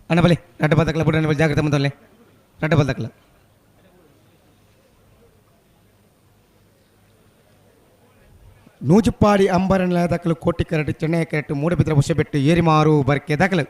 ಅಣ್ಣ ಬಲಿ ರಡ್ಡ ಬದಕಲ ಬುಡಣ್ಣ ಬಲಿ ಜಾಗ್ರತೆ ಮಂದೊಲ್ಲೆ ರಡ್ಡ ಬದಕಲ ನೂಜುಪ್ಪಾಡಿ ಅಂಬರನ ದಾಖಲು ಕೋಟಿ ಕರಟು ಚೆನ್ನೈ ಕರಟು ಮೂಡಬಿದ್ರ ಹೊಸಬೆಟ್ಟು ಏರಿಮಾರು ಬರ್ಕೆ ದಾಖಲು.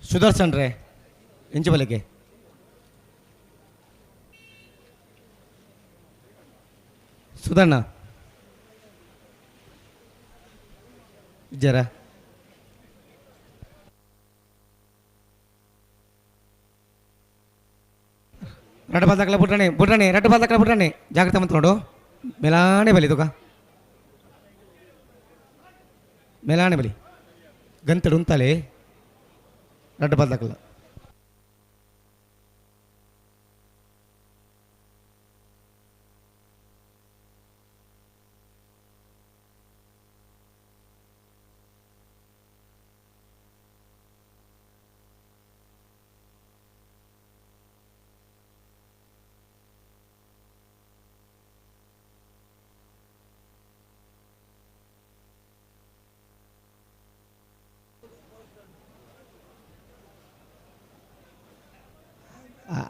ಸುದರ್ಶನ್ ರೇ ಇಂಚಬಲಿಗೆ ಸುಧಣ್ಣ ಜರ ರಡ್ಡ ಬಾಲ್ ಬುಡ್ರಣೆ ಬುಡ್ರಣೆ ರಡ್ಡ ಬಾಲ್ ಬುಡ್ರಣೆ ಜಾಗ್ರತೆ ಮಂತ್ ನೋಡು ಮೇಲಾನೆ ಬಲಿ ತುಕ ಮೇಲಾನೆ ಬಲಿ ಗಂತಡು ಉಂತಾಲೆ ರಡ್ಡ ಬಾಲ್ ದಾಖಲ.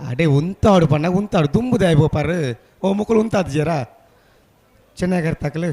ಅಡೆ ಉಂತಾಡು ಪಣ್ಣ ಉಂತಾಡು ದುಂಬುದೆ ಬೋಪಾರು ಓ ಮುಕ್ಕಲು ಉಂತಾದು ಜರ ಚೆನ್ನಾಗಿ ತಕಲು.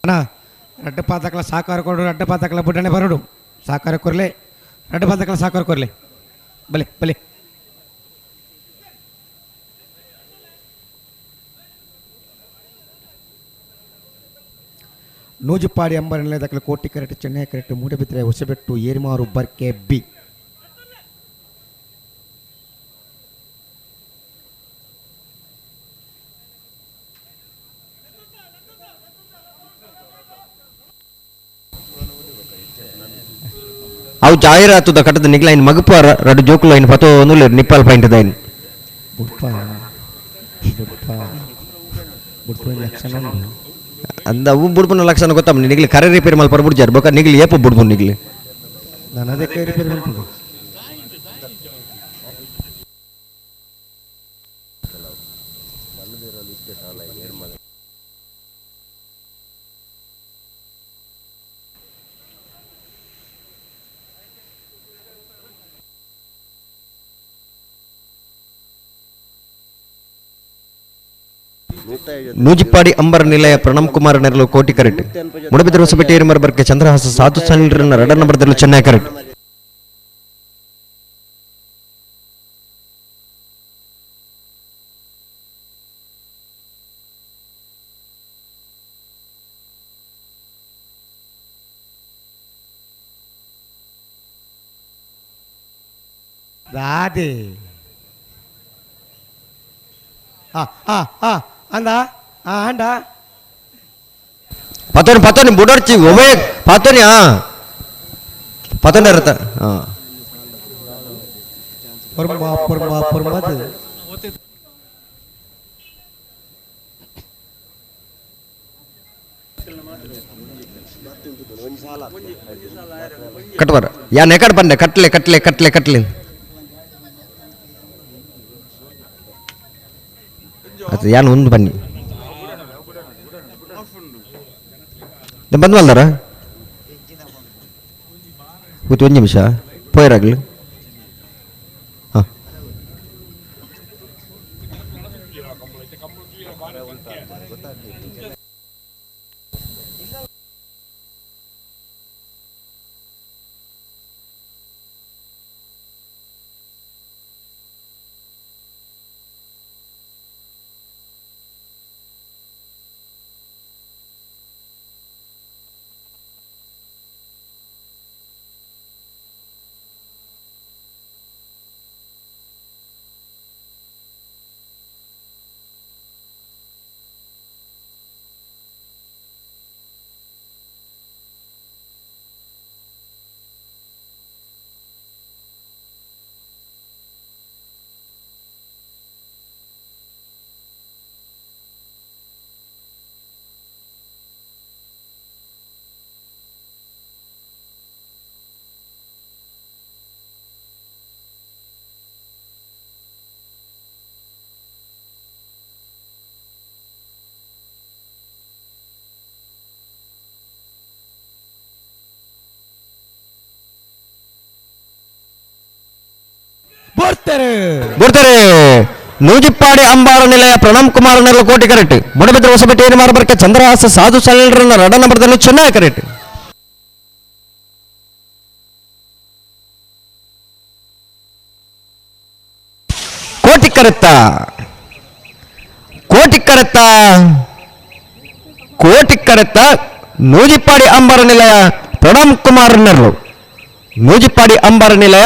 ಅಣ್ಣ ರಡ್ಡ ಪಾತಕಲ ಸಾಕಾರ ಕೊಡು ರಡ್ಡ ಪಾತಕಲ ಬುಡ್ಡಣೆ ಬರೋಡು ಸಾಕಾರ ಕೊರ್ಲೆ ರಡ್ಡ ಪಾತಕಲ ಸಾಕಾರ ಕೊರ್ಲೆ ಬಲೆ ಬಲೆ. ನೂಜುಪ್ಪಾಡಿ ಅಂಬರ ನಿಲಯದಕ್ಕಲು ಕೋಟಿ ಕರೆಟ್ ಚೆನ್ನೈ ಕರೆಟ್ ಮೂಡಬಿದ್ರೆ ಹೊಸಬೆಟ್ಟು ಏರಿಮಾರು ಬರ್ಕೆ ಬಿ. ಅವು ಜಾಹೀರಾತುದ ಕಟ್ಟದ ನಿಗ್ಲೈನ್ ಮಗುಪ ರಡ್ಡು ಜೋಕುಲು ಐನ್ ಪತೋ ಒಂದುಲ್ಲೆರ್ ನಿಪ್ಪಾಲ್ ಪಾಯಿಂಟ್ ದೈನ್. ಬುಡ್ಪ ಬುಡ್ಪ ಬುಡ್ಪ ಲಕ್ಷಣ ಉಂಡು. ಅಂದ ಅವು ಬುಡ್ಪುನ ಲಕ್ಷಣ ಗೊತ್ತಮ್ಮ ನಿಗ್ಲಿ ಕರೆ ರಿಪೇರಿ ಮಲ್ಪ ಬುಡ್ಜಾರ್ ಬೊಕ ನಿಗ್ಲಿ ಏಪ ಬುಡ್ಪು ನಿಗ್ಲಿ. ನಾನು ಅದಕ್ಕೆ ರಿಪೇರಿ ಮಲ್ಪುಂಡು. ನೂಜಿಪ್ಪಾಡಿ ಅಂಬರ್ ನಿಲಯ ಪ್ರಣಮ್ ಕುಮಾರ್ ನೆರಳು ಕೋಟಿ ಕರೆಟ್ ಮುಡಬಿದ್ರ ಹೊಸಪೇಟೆ ಏರಿಮರ್ ಬರ್ಕೆ ಚಂದ್ರಹಾಸ ಸಾಧು ಸನಿಲ್ರನ್ನ ರಡ ನಂಬರ್ ಚೆನ್ನೈ ಕರೆಟ್. ದಾದೆ ಆ ಆ ಆ ಅಂದ ಆ ಅಂಡ ಪತೋನಿ ಪತೋನಿ ಬುಡರ್ಚಿ ಒಬೆ ಪತೋನಿ ಆ ಪತೋನಿ ಇರತ್ತ ಹಾ ಪೊರ್ಮ ಪೊರ್ಮ ಪೊರ್ಮದ ಕಟ್ಬಾರ ಯಾ ನೆಕಡ್ ಬಂದೆ ಕಟ್ಲೆ ಕಟ್ಲೆ ಕಟ್ಲೆ ಕಟ್ಲೆ ಅದು ಯಾನ್ ಒಂದು ಬನ್ನಿ ಬಂದ್ ಮಲ್ದಾರ ಕೂತು ಒಂದು ನಿಮಿಷ ಪೋಯರಾಗ್ಲಿ ಹಾಂ ಬರ್ತಾರೆ ಬರ್ತಾರೆ ನೂಜಿಪ್ಪಾಡಿ ಅಂಬಾರ ನಿಲಯ ಪ್ರಣಮ್ ಕುಮಾರ್ ನೆರಳು ಕೋಟಿ ಕರೆಕ್ಟ್ ಮುಡಬಿದ್ರೆ ಹೊಸಪೇಟೆ ಏನು ಮಾರಬರ್ಕೆ ಚಂದ್ರಹಾಸ ಸಾಧು ಸಲೀಲರನ್ನ ರಡ ನಂಬರ್ದಲ್ಲಿ ಚೆನ್ನಾಗಿ ಕರೆಕ್ಟ್ ಕೋಟಿ ಕರೆತ್ತ ಕೋಟಿ ಕರೆತ್ತ ಕೋಟಿ ಕರೆತ್ತ ನೂಜಿಪ್ಪಾಡಿ ಅಂಬಾರ ನಿಲಯ ಪ್ರಣಮ್ ಕುಮಾರ್ ನೆರಳು ನೂಜಿಪ್ಪಾಡಿ ಅಂಬಾರ ನಿಲಯ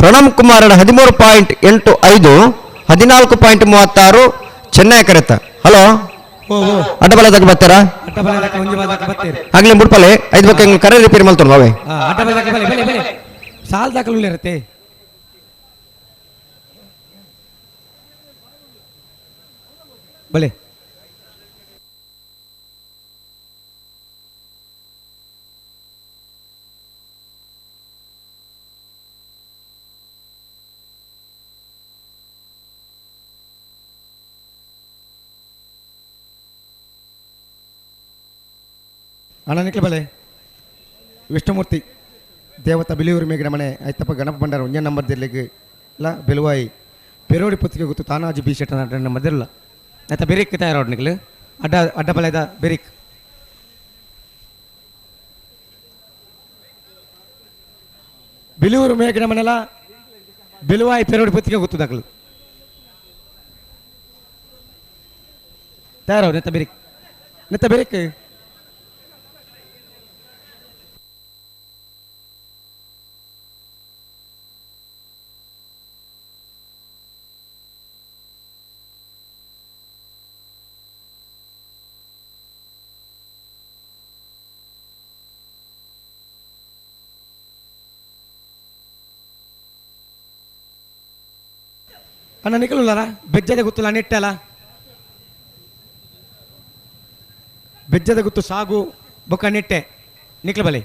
ಪ್ರಣಮ್ ಕುಮಾರನ 13.85 14.36 ಚೆನ್ನೈ ಕರೆತ. ಹಲೋ ಓ ಓ ಅಡ್ಡಬಲದಾಗ ಬರ್ತಾರಾ? ಅಡ್ಡ ಬಲದಕ್ಕ ಒಂಜಿ ಬಾದಕ್ಕ ಬತ್ತೀರಿ. ಆಗ್ಲಿ ಮುಡ್ಪಲೆ ಐದು ಬಗ್ಗೆ ಹೆಂಗ್ ಕರೆ ರಿಪೇರಿ ಮಾಡ್ತಾರೆ ನಾವೇ. ಆ, ಅಡ್ಡ ಬಲದಕ್ಕ ಬಲೆ ಬಲೆ ಬಲೆ ಸಾಲ್ ದಾಖಲು ಇರುತ್ತೆ. ಬಲೆ ಅಣ್ಣ ನಿಕ್ಲ ಬಲೆ ವಿಷ್ಣುಮೂರ್ತಿ ದೇವತ ಬಿಲಿಯೂರು ಮೇಗಿನ ಮನೆ ಐತಪ್ಪ ಗಣಪ ಭಂಡಾರ ಒಂಜೇ ನಂಬರ್ ದಿರ್ಲಿಗೆ ಇಲ್ಲ ಬೆಲುವಾಯಿ ಪೆರೋಡಿ ಪುತ್ತಿಗೆ ಗೊತ್ತು ತಾನಾಜಿ ಬಿ ಶೆಟ್ಟ ನಂಬರ್ ದಿರಲ್ಲ ಆಯ್ತಾ ಬೆರಿಕ್ ತಯಾರೋಡ್ ನಿಕ್ಲು ಅಡ್ಡ ಅಡ್ಡ ಬಲದ ಬೆರಿಕ್ ಬಿಲಿಯೂರು ಮೇಗಿನ ಮನೆಲ್ಲ ಬೆಲುವಾಯಿ ಪೆರೋಡಿ ಪುತ್ತಿಗೆ ಗೊತ್ತು ದಾಖಲು ತಯಾರೋ ನೆತ್ತ ಬೆರಿಕ್ ನೆತ್ತ ಬೆರಿಕ್ ಅಣ್ಣ ನಿಖಲುಲ್ಲಾರ ಬೆಜ್ಜದ ಗುತ್ತಲ್ಲ ನೆಟ್ಟಲ್ಲ ಬೆಜ್ಜದ ಗುತ್ತು ಸಾಗು ಬೊಕ್ಕ ನೆಟ್ಟೆ ನಿಕ್ಲ ಬಲೆ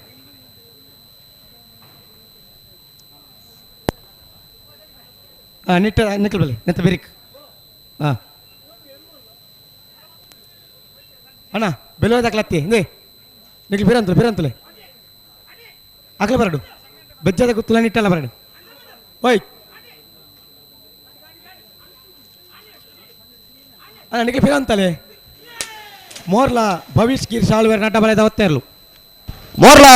ಹಾಂ ನೆಟ್ಟ ನಿಕ್ಲ ಬಲೆ ನೆತ್ತ ಬೆರಿಕ್ ಹಾಂ ಅಣ್ಣ ಬೆಲುವ ದಾಖಲಾತಿ ಹಿಂದೆ ನಿಕ್ಲು ಬಿರಂತಲೆ ಬಿರಂತಲೆ ಅಕ್ಲ ಬರಡು ಬೆಜ್ಜದ ಗುತ್ತಲ್ಲ ನೆಟ್ಟಲ್ಲ ಬರಡು ಓಯ್ ಅಣ್ಣ ನಿಕ್ಲು ಬಿರಂತಲೆ ಮೋರ್ಲಾ ಭವಿಷ್ ಗಿರ್ ಸಾಳ್ವೇರ್ ನಟ ಬರೆದ ಒತ್ತೆರ್ಲು ಮೋರ್ಲಾ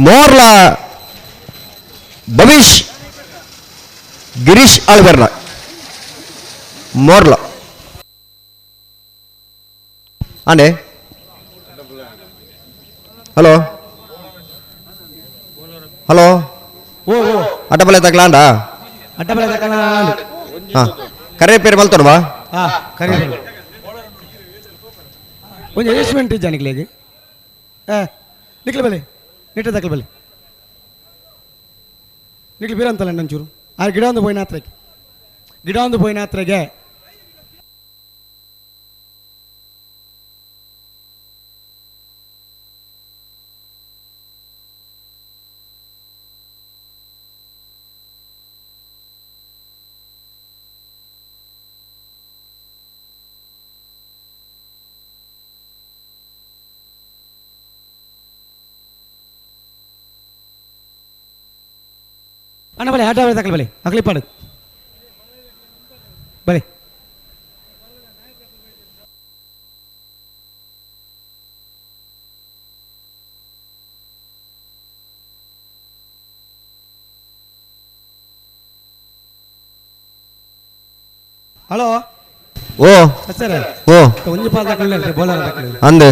ಮೋರ್ಲಾ ಭವಿಷ್ ಗಿರೀಶ್ ಆಳ್ವೆರ್ನ ಮೋರ್ಲಾ ಆನೆ ಹಲೋ ಹಲೋ ಓ ಓ ಅಡ್ಡಬಲೆ ತಗ್ಲಾಂಡ ಅಡ್ಡ ಬಳೆ. ಹಾ ಕರೆ ಪೇರು ಮಲ್ತೋಡ್ವಾ. ಹಾ ಕರೆ ಒಂಜಿ ಅಡ್ಜಸ್ಟ್ಮೆಂಟ್ ಇಜ್ಜ ನಿಕ್ಲೆಗ್. ನಿಕ್ಲೆ ಬಲೆ ನಿಟ್ಟ ದಕ್ಕಲ ಬಲೆ ನಿಕ್ಲೆ ಬೀರಂತಲ್ಲ ಒಂಚೂರು ಆ ಗಿಡ ಒಂದು ಪೋಯಿನ ಹತ್ರಕ್ಕೆ ಗಿಡ ಒಂದು ಪೋಯಿನ ಹತ್ರಗೆ. ಅಣ್ಣ ಬಲೆ ಆಟ ತಕಲ್ ಬಲೆ ಅಗಲಿ ಪಾಡು ಬಲೆ. ಹಲೋ ಓ ಸರ್ ಓ ಒಂಜಿ ಪಾಲ್ ದಾಖಲೆ ಬೋಲರ್ ದಾಖಲೆ ಅಂದು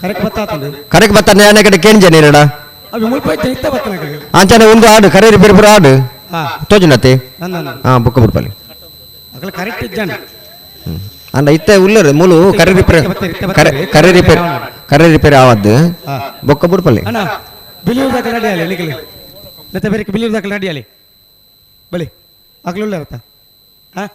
ಕರೆಕ್ಟ್ ಬತ್ತಾತಂದು ಕರೆಕ್ಟ್ ಬತ್ತ ನೇನೆ ಕಡೆ ಕೇಂಜ ನೀರಡ ಅವಿ ಮುಲ್ಪ ಇತ್ತ ಬತ್ತನ ಕಡೆ ಅಂಚನೆ ಒಂದು ಆಡು ಕರೆ ರಿಪೇರಿ ಪೂರ ಆಡು ಹಾ ತೋಜುನತೆ ನನ್ನ ಹಾ ಬುಕ್ಕ ಬಿಡ್ಪಲ್ಲಿ ಅಗಲ ಕರೆಕ್ಟ್ ಇಜ್ಜಾನ ಅಂಡ ಇತ್ತೆ ಉಲ್ಲರು ಮೂಲು ಕರೆ ರಿಪೇರಿ ಕರೆ ರಿಪೇರಿ ಕರೆ ರಿಪೇರಿ ಆವದ್ದು ಬೊಕ್ಕ ಬಿಡ್ಪಲ್ಲಿ. ಅಣ್ಣ ಬಿಲಿಯೂರ್ ದಾಖಲೆ ರೆಡಿ ಆಲಿ ನಿಖಿಲ್ ಮತ್ತೆ ಬೇರೆ ಬಿಲಿಯೂರ್ ದಾಖಲೆ ರೆಡಿ ಆಲಿ ಬಲಿ ಅಗಲ ಉಲ್ಲರತ್ತ. ಹಾ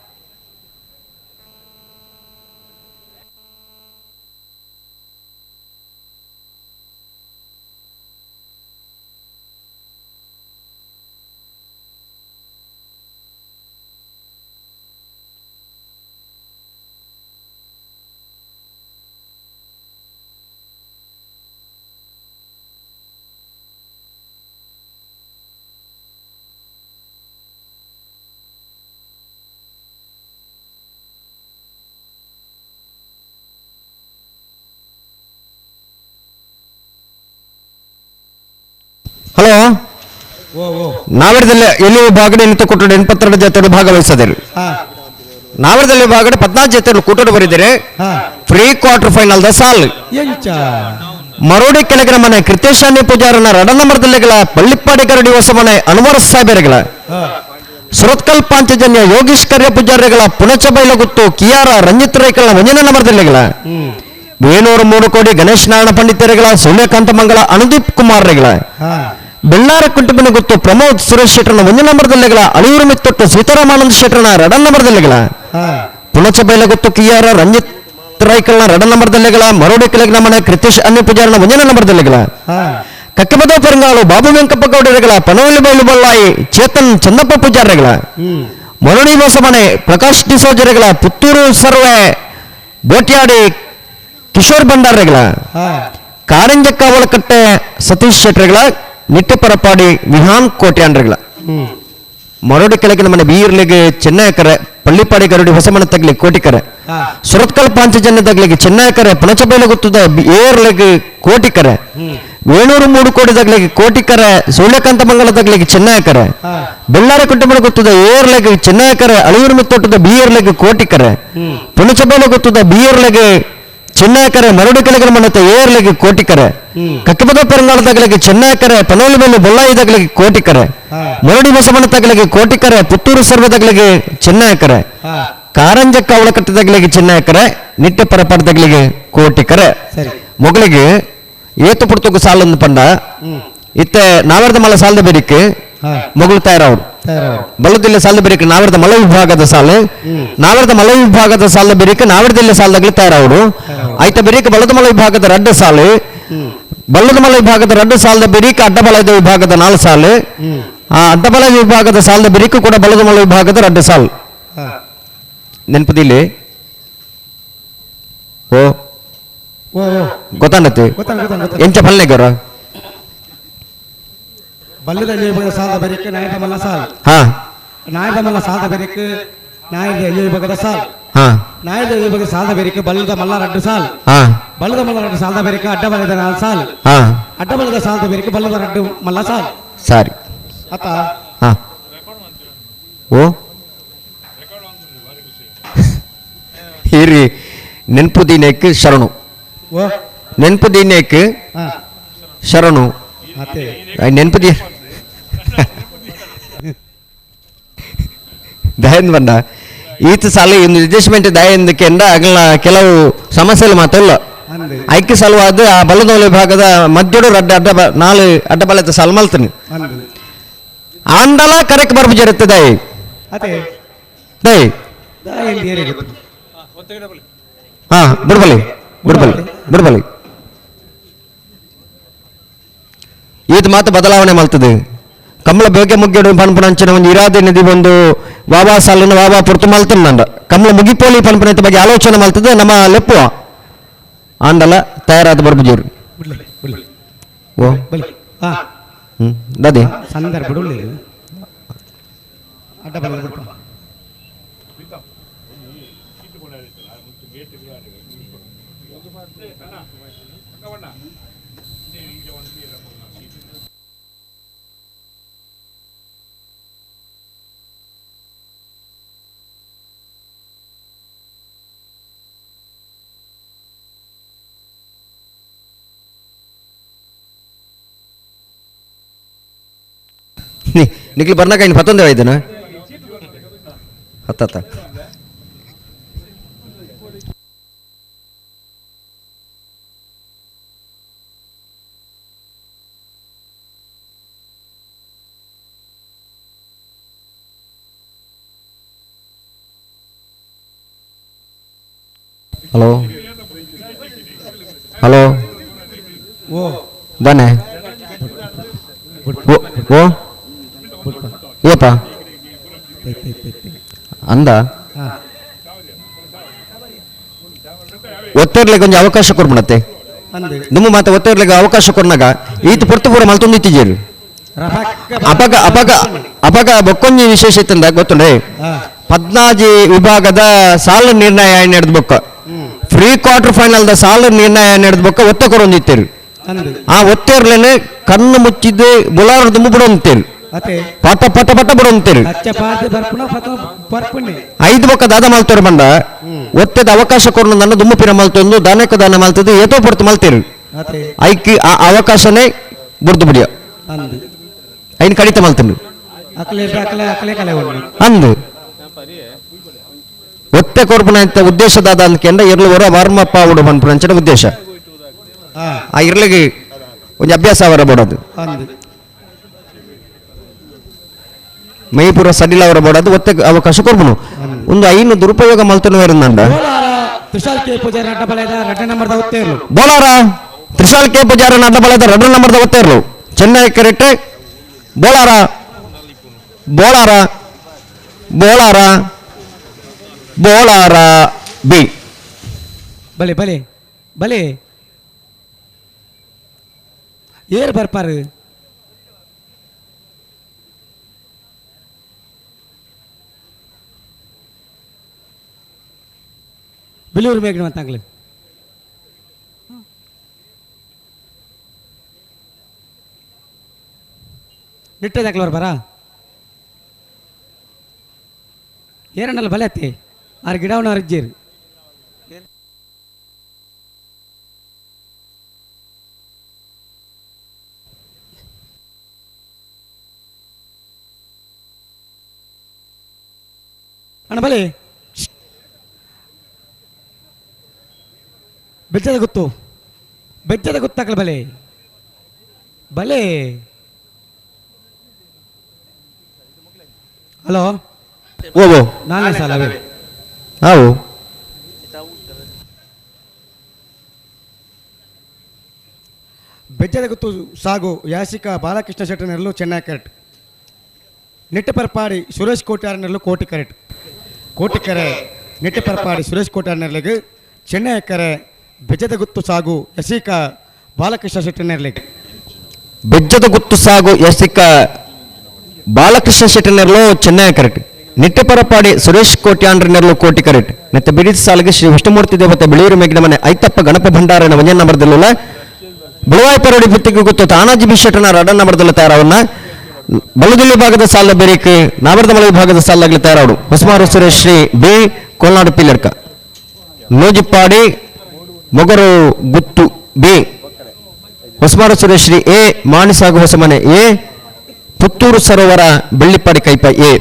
ಹಲೋ ನಾವರದಲ್ಲಿ ಎಲ್ಲಿ ವಿಭಾಗಡೆ ನಿಂತು ಕೊಟ್ಟರು 82 ಜೊತೆ ಭಾಗವಹಿಸದಿರು. ನಾವರದಲ್ಲಿ ವಿಭಾಗಡೆ 14 ಜೊತೆ ಕೂಟೋಡು ಬರಿದರೆ pre quarter final the ಸಾಲ್ ಮರೋಡಿ ಕೆಳಗಿನ ಮನೆ ಕೃತೇಶಾನಿ ಪೂಜಾರನ ರಡ ನಂಬರ್ದಲ್ಲಿಗಳ ಪಳ್ಳಿಪ್ಪಾಡಿ ಕರಡಿ ಹೊಸ ಮನೆ ಅನ್ವರ್ ಸಾಹೇಬರುಗಳ ಸುರತ್ಕಲ್ ಪಾಂಚಜನ್ಯ ಯೋಗೀಶ್ ಕರ್ಯ ಪೂಜಾರಿಗಳ ಪುಣಚ ಬೈಲಗುತ್ತು ಕಿಯಾರ ರಂಜಿತ್ ರೈಕಲ್ನ ಒಂಜನ ನಂಬರ್ದಲ್ಲಿಗಳ ವೇಣೂರು 3 ಕೋಡಿ ಗಣೇಶ್ ನಾರಾಯಣ ಪಂಡಿತರುಗಳ ಸೂರ್ಯಕಾಂತ ಮಂಗಳ ಅನುದೀಪ್ ಕುಮಾರ್ ರೆಗಳ ಬೆಳ್ಳಾರ ಕುಟುಂಬನ ಗೊತ್ತು ಪ್ರಮೋದ್ ಸುರೇಶ್ ಶೆಟ್ಟರ್ನ ಒಂದೇ ನಂಬರ್ದಲ್ಲಿಗಳ ಅಳಿಯೂರು ಮಿತ್ತೊಟ್ಟು ಸೀತಾರಾಮಾನಂದ ಶೆಟ್ಟರ್ನ ರಡ ನಂಬರ್ದಲ್ಲಿಗಳ ಪುಣಚ ಬೈಲಗುತ್ತು ಕಿಯಾರ ರಂಜಿತ್ ರೈಕಲ್ನ ರಡ ನಂಬರ್ದಲ್ಲಿಗಳ ಮರೋಡಿ ಕೆಳಗಿನ ಮನೆ ಕೃತೇಶ್ ಅನ್ನಿ ಪೂಜಾರನ ಒಂದೇ ನಂಬರ್ದಲ್ಲಿಗಳ ಕಕ್ಕಬದ ಪೆರಂಗಾಳು ಬಾಬು ವೆಂಕಪ್ಪ ಗೌಡರುಗಳ ಪನವಲ್ಲಿ ಬೈಲು ಬಳ್ಳಾಯಿ ಚೇತನ್ ಚಂದಪ್ಪ ಪೂಜಾರಿಗಳ ಮರೋಡಿ ಮನೆ ಪ್ರಕಾಶ್ ಡಿಸೋಜರುಗಳ ಪುತ್ತೂರು ಸರ್ವೆ ಬೋಟ್ಯಾಡಿ ಕಿಶೋರ್ ಭಂಡಾರಗಳ ಕಾರಂಜ ಕಾವಲಕಟ್ಟೆ ಸತೀಶ್ ಶೆಟ್ಟರ್ಗಳ ನಿಟ್ಟೆಪರಪಾಡಿ ವಿಹಾನ್ ಕೋಟ್ಯಾಂಡ್ರಗಳ ಮರೋಡಿ ಕೆಳಗಿನ ಮನೆ ಬೀರ್ಲಿಗೆ ಚೆನ್ನಯಕರೆ ಪಳ್ಳಿಪಾಡಿ ಗರುಡಿ ಹೊಸಮನೆ ತಗ್ಲಿ ಕೋಟಿಕರೆ ಸುರತ್ಕಲ್ ಪಾಂಚಜನ್ಯ ತಗ್ಲಿಗೆ ಚೆನ್ನಯಕರೆ ಪಣಚಬೈಲಗುತ್ತದ ಏರ್ಲಿಗೆ ಕೋಟಿಕರೆ ವೇಣೂರು 3 ಕೋಟಿ ತಗ್ಲಿಗೆ ಕೋಟಿಕರೆ ಸೂರ್ಯಕಾಂತ ಮಂಗಲ ತಗ್ಲಿಗೆ ಚೆನ್ನಯಕರೆ ಬೆಳ್ಳಾರ ಕುಟುಂಬ ಗೊತ್ತದ ಏರ್ಲೆಗೆ ಚೆನ್ನಯಕರೆ ಅಳಿಯೂರು ಮಿತ್ತೋಟದ ಬಿಯರ್ಲೆಗೆ ಕೋಟಿಕರೆ ಪುಣಚಬೈಲಗುತ್ತದ ಬಿಯರ್ಲೆಗೆ ಚೆನ್ನಯಕರೆ ಮರಡು ಕೆಳಗಿನ ಮನೆತ ಏರ್ಲೆಗೆ ಕೋಟಿಕರೆ ಕಕ್ಕಬದ ಪೆರಂಗಾಳ ತಗಲಿಗೆ ಚೆನ್ನಯಕರೆ ಪನೋಲಿ ಮೇಲೆ ಬೊಲ್ಲಾಯಿ ತಗಲಿಗೆ ಕೋಟಿಕರೆ ಮರಡಿ ಬಸವನ ತಗಲಿಗೆ ಕೋಟಿಕರೆ ಪುತ್ತೂರು ಸರ್ವ ತಗಲಿಗೆ ಚೆನ್ನಯಕರೆ ಕಾರಂಜ ಕಾವಳಕಟ್ಟೆ ತಗಲಿಗೆ ಚೆನ್ನಯಕರೆ ನಿಟ್ಟೆ ಪರಪಾಡ ತಗಲಿಗೆ ಕೋಟಿಕರೆ. ಮೊಗಲಿಗೆ ಏತು ಪುಡ್ತುಕು ಸಾಲೊಂದು ಪಂಡ ಇತ್ತೆ ನಾವರ್ದ ಮಲ ಸಾಲದ ಬೇರಿಕೆ ಮೊಗಲು ತಯಾರವರು ಬಲ್ಲದಿಲ್ಲ ಸಾಲದ ಬೇರಿಕೆ ನಾವರ್ದ ಮಲ ವಿಭಾಗದ ಸಾಲು ನಾವರ್ದ ಮಲ ವಿಭಾಗದ ಸಾಲದ ಬೇರಿಕೆ ನಾವರ್ದಿಲ್ಲ ಸಾಲದಾಗಲಿ ತಯಾರವರು ಆಯ್ತ ಬೇರಿಕೆ ಬಲ್ಲದ ಮಲ ವಿಭಾಗದ ರಡ್ಡ ಸಾಲು ಬಲ್ಲದ ಮಲ ವಿಭಾಗದ ರಡ್ಡ ಸಾಲದ ಬೇರಿಕೆ ಅಡ್ಡಬಲದ ವಿಭಾಗದ 4 ಸಾಲು ಆ ಅಡ್ಡಬಲ ವಿಭಾಗದ ಸಾಲದ ಬೇರಿಕೆ ಕೂಡ ಬಲ್ಲದ ಮಲ ವಿಭಾಗದ ರಡ್ಡ ಸಾಲು ನೆನಪದಿಲ್ಲಿ ಓ ಗೊತ್ತಾನತ್ತೆ ಎಂಚ ಫಲ್ನೆಗರ ಬಲ್ಲದ ಸಾಲದ ಬೇರಿಕೆ ನಾಯಕ ಮಲ್ಲ ಸಾಲ್ ಹಾ ನಾಯಕ ಮಲ್ಲ ಸಾಲದ ಬೇರಿಕೆ ನಾಯಕ ವಿಭಾಗದ ಸಾಲ್ ಹಾ ನಾಯಕ ವಿಭಾಗದ ಸಾಲದ ಬೇರಿಕೆ ಬಲ್ಲದ ಮಲ್ಲ ರಡ್ಡು ಸಾಲ್ ಹಾ ಬಲ್ಲದ ಮಲ್ಲ ರಡ್ಡು ಸಾಲದ ಬೇರಿಕೆ ಅಡ್ಡ ಬಲದ 4 ಸಾಲ್ ಹಾ ಅಡ್ಡ ಬಲದ ಸಾಲದ ಬೇರಿಕೆ ಬಲ್ಲದ ರಡ್ಡು ಮಲ್ಲ ಸಾಲ್ ಸರಿ ಅತ್ತ ಹಾ ಓ ಹೀರಿ ನೆನಪು ದಿನೇಕ್ ಶರಣು ಓ ನೆನಪು ದಿನೇಕ್ ಶರಣು ನೆನಪು the ದಯಂದ್ ಬಂದ ಈತ ಸಾಲ ಇಂದು ಅಡ್ಜಸ್ಟ್ಮೆಂಟ್ ದಯಂದಕ್ಕೆಂದ ಅಗಲ ಕೆಲವು ಸಮಸ್ಯೆಗಳು ಮಾತಲ್ಲ ಐಕ್ಯ ಸಲುವಾದ ಆ ಬಲದೋಲೆ ವಿಭಾಗದ ಮಧ್ಯಡು ರಡ್ಡ ಅಡ್ಡ ನಾಲು ಅಡ್ಡ ಬಲದ ಸಾಲ ಮಲ್ತನಿ ಆಂಡಲ ಕರೆಕ್ಟ್ ಬರ್ಬು ಜರುತ್ತೆ ದಯ ದಯ ಹಾ ಬಿಡ್ಬಲಿ ಬಿಡ್ಬಲಿ ಬಿಡ್ಬಲಿ ಈತ ಮಾತು ಬದಲಾವಣೆ ಮಲ್ತದೆ ಕಮಲ ಬೇಗೆ ಮುಗ್ಗಡು ಪನ್ಪುನಂಚಿನ ಒಂದು ಇರಾದೆ ನದಿ ಒಂದು ವಾಬಾ ಸಾಲಿನ ವಾಬಾ ಪುರ್ತು ಮಲ್ತನ ನಂಡ ಕಮಲ ಮುಗಿಪೋಲಿ ಪನ್ಪುನಂತ ಬಗ್ಗೆ ಆಲೋಚನೆ ಮಲ್ತದೆ ನಮ್ಮ ಲೆಪ್ಪು ಆಂಡಲ ತಯಾರಾದ ಬರ್ಬುಜೀರು ಓ ದಾದಿ ಸಂದರ್ಭ ನಿಕ್ಲು ಬರ್ನಾಕ ಇನ್ನು ಪತ್ತೊಂದೇ ಆಯ್ತನ ಹತ್ತ ಹಲೋ ಹಲೋ ಓ ಬನ್ನಿ ಓ ಓ ಏಪ ಅಂದ ಒತ್ತರ್ಲಿಕ್ಕೆ ಒಂಜಿ ಅವಕಾಶ ಕೊಡ್ಬಿಡತ್ತೆ ನಿಮ್ಮ ಮಾತ ಒತ್ತರ್ಲಿಕ್ಕೆ ಅವಕಾಶ ಕೊಡ್ನಾಗ ಈತ ಪೊರ್ತು ಪೂರ ಮಲ್ತೊಂದಿತ್ತಿಜೇರು ಅಪಗ ಅಪಗ ಅಪಗ ಬೊಕ್ಕೊಂಜಿ ವಿಶೇಷ ಇತ್ತಂದ ಗೊತ್ತುಂಡೆ ಪದ್ನಾಜಿ ವಿಭಾಗದ ಸಾಲು ನಿರ್ಣಯ ನಡೆದ ಬೊಕ್ಕ free quarter final the ಸಾಲು ನಿರ್ಣಯ ನಡೆದ ಬೊಕ್ಕ ಒತ್ತ ಕೊರೊಂದಿತ್ತೇರು ಆ ಒತ್ತೇರ್ಲೇನೆ ಕಣ್ಣು ಮುಚ್ಚಿದ್ದು ಬುಲಾರ ದುಂಬು ಬಿಡೊಂತೇರು ಪಟ ಪಟ ಪಟ ಬಿಡೊಂತೇರು ಐದು ಬೊಕ್ಕ ದಾದ ಮಲ್ತೋರು ಬಂಡ ಒತ್ತೆದ ಅವಕಾಶ ಕೊರನು ನನ್ನ ದುಮ್ಮು ಪಿರ ಮಲ್ತೊಂದು ದಾನಕ್ಕ ದಾನ ಮಲ್ತದ್ದು ಏತೋ ಪೊರ್ತು ಮಲ್ತೇರು ಐಕಿ ಆ ಅವಕಾಶನೇ ಬುರ್ದು ಬಿಡಿಯ ಐನ್ ಕಡಿತ ಮಲ್ತನು ಅಂದು ಒತ್ತೆ ಕೊರ್ಪುನ ಅಂತ ಉದ್ದೇಶದಾದ ಅಂದ್ಕೆಂಡ ಇರ್ಲು ಹೊರ ವರ್ಮಪ್ಪ ಉಡು ಪನ್ಪುನಂಚಿನ ಉದ್ದೇಶ ಆ ಇರ್ಲಿಗೆ ಒಂಜಿ ಅಭ್ಯಾಸ ಅವರ ಬೋಡೋದು ಮೈಪುರ ಸಡಿಲ ಅವರ ಬೋಡೋದು ಒತ್ತೆ ಅವಕಾಶ ಕೊರ್ಪುನು ಒಂದು ಐನು ದುರುಪಯೋಗ ಮಲ್ತನ ನಂಡ ಬೋಲಾರ ತ್ರಿಶಾಲ್ ಕೆ ಪೂಜಾರ ಅಡ್ಡ ಬಲದ ರಡ್ಡ ನಂಬರ್ದ ಒತ್ತೇರ್ಲು ಚೆನ್ನೈ ಕರೆಕ್ಟ್ ಬೋಲಾರ ಬೋಲಾರ ಬೋಲಾರ ಬೋಲಾರ ಬಿ ಬಲೆ ಬಲೆ ಬಲೆ ಏರ್ ಬರ್ಪಾರು ಬಿಲೂರು ಮೇಘನ ಅಂತಾಗ್ಲಿ ನಿಟ್ಟದಾಕ್ಲ ಬರ್ಬಾರಾ ಏರಣ್ಣಲ್ಲ ಬಲೆ ಅತ್ತಿ ಆರು ಗಿಡವನ್ನ ಅರ್ಜೀರು ಅಣ್ಣ ಬಲೆ ಬೆಜ್ಜದ ಗೊತ್ತು ಬೆಜ್ಜದ ಗೊತ್ತಾಗಲ್ಲ ಬಲೆ ಬಲೆ ಹಲೋ ಓ ಓ ನಾನೇ ಸಾಲವೇ ಹಾವು ಬೆಜ್ಜದ ಗೊತ್ತು ಸಾಗು ಯಾಸಿಕ ಬಾಲಕೃಷ್ಣ ಶೆಟ್ಟರ್ನಲ್ಲೂ ಚೆನ್ನೈ ಕರೆಕ್ಟ್ ನೆಟ್ಟಪರಪಾಡಿ ಸುರೇಶ್ ಕೋಟ್ಯಾರನಲ್ಲೂ ಕೋಟಿ ಕರೆಕ್ಟ್ ಕೋಟಿಕರೆ ನೆಟ್ಟಪರಪಾಡಿ ಸುರೇಶ್ ಕೋಟ್ಯಾರನಲ್ಲಿಗೆ ಚೆನ್ನೈ ಕರೆ ಬೆಜ್ಜದ ಗುತ್ತು ಸಾಗು ಯಸಿಕ ಬಾಲಕೃಷ್ಣ ಶೆಟ್ಟರ್ನಲ್ಲಿಗೆ ಬೆಜ್ಜದ ಗುತ್ತು ಸಾಗು ಯಸಿಕ ಬಾಲಕೃಷ್ಣ ಶೆಟ್ಟರ್ನಲ್ಲೂ ಚೆನ್ನೈ ಕರೆಕ್ಟ್ ನಿಟ್ಟೆಪರಪಾಡಿ ಸುರೇಶ್ ಕೋಟ್ಯಾಂಡ್ರನೆರ್ಲು ಕೋಟಿ ಕರೆಕ್ಟ್ ನೆತ್ತ ಬಿಡಿದ ಸಾಲಿಗೆ ಶ್ರೀ ವಿಷ್ಣುಮೂರ್ತಿ ದೇವತೆ ಬಿಳಿಯೂರು ಮೇಘಿನ ಮನೆ ಐತಪ್ಪ ಗಣಪ ಭಂಡಾರನ ಒಂಜನ ನಂಬರ್ದಲ್ಲ ಬಿಳುವಾಯ ಪರೋಡಿ ಬುತ್ತಿಗೆ ಗೊತ್ತು ತಾನಾಜಿ ಬಿಶೆಟ್ಟನ ರಡನ್ ನಂಬರ್ದಲ್ಲ ತಯಾರವನ್ನ ಬಲುದಿಲ್ಲಿ ಭಾಗದ ಸಾಲ ಬೇರಿಕ್ ನಾವರ್ದಮಲ ವಿಭಾಗದ ಸಾಲಾಗಲಿ ತಯಾರಾಡು ಹೊಸಮಾರು ಸುರೇಶ್ ಶ್ರೀ ಬಿ ಕೋಲ್ನಾಡು ಪಿಲ್ಲರ್ಕ ನೂಜಿಪ್ಪಾಡಿ ಮೊಗರು ಗುತ್ತು ಬಿ ಹೊಸಮಾರು ಸುರೇಶ್ ಶ್ರೀ ಎ ಮಾಣಿಸಾಗು ಹೊಸಮನೆ ಎ ಪುತ್ತೂರು ಸರೋವರ ಬೆಳ್ಳಿಪ್ಪಾಡಿ ಕೈಪ ಎ.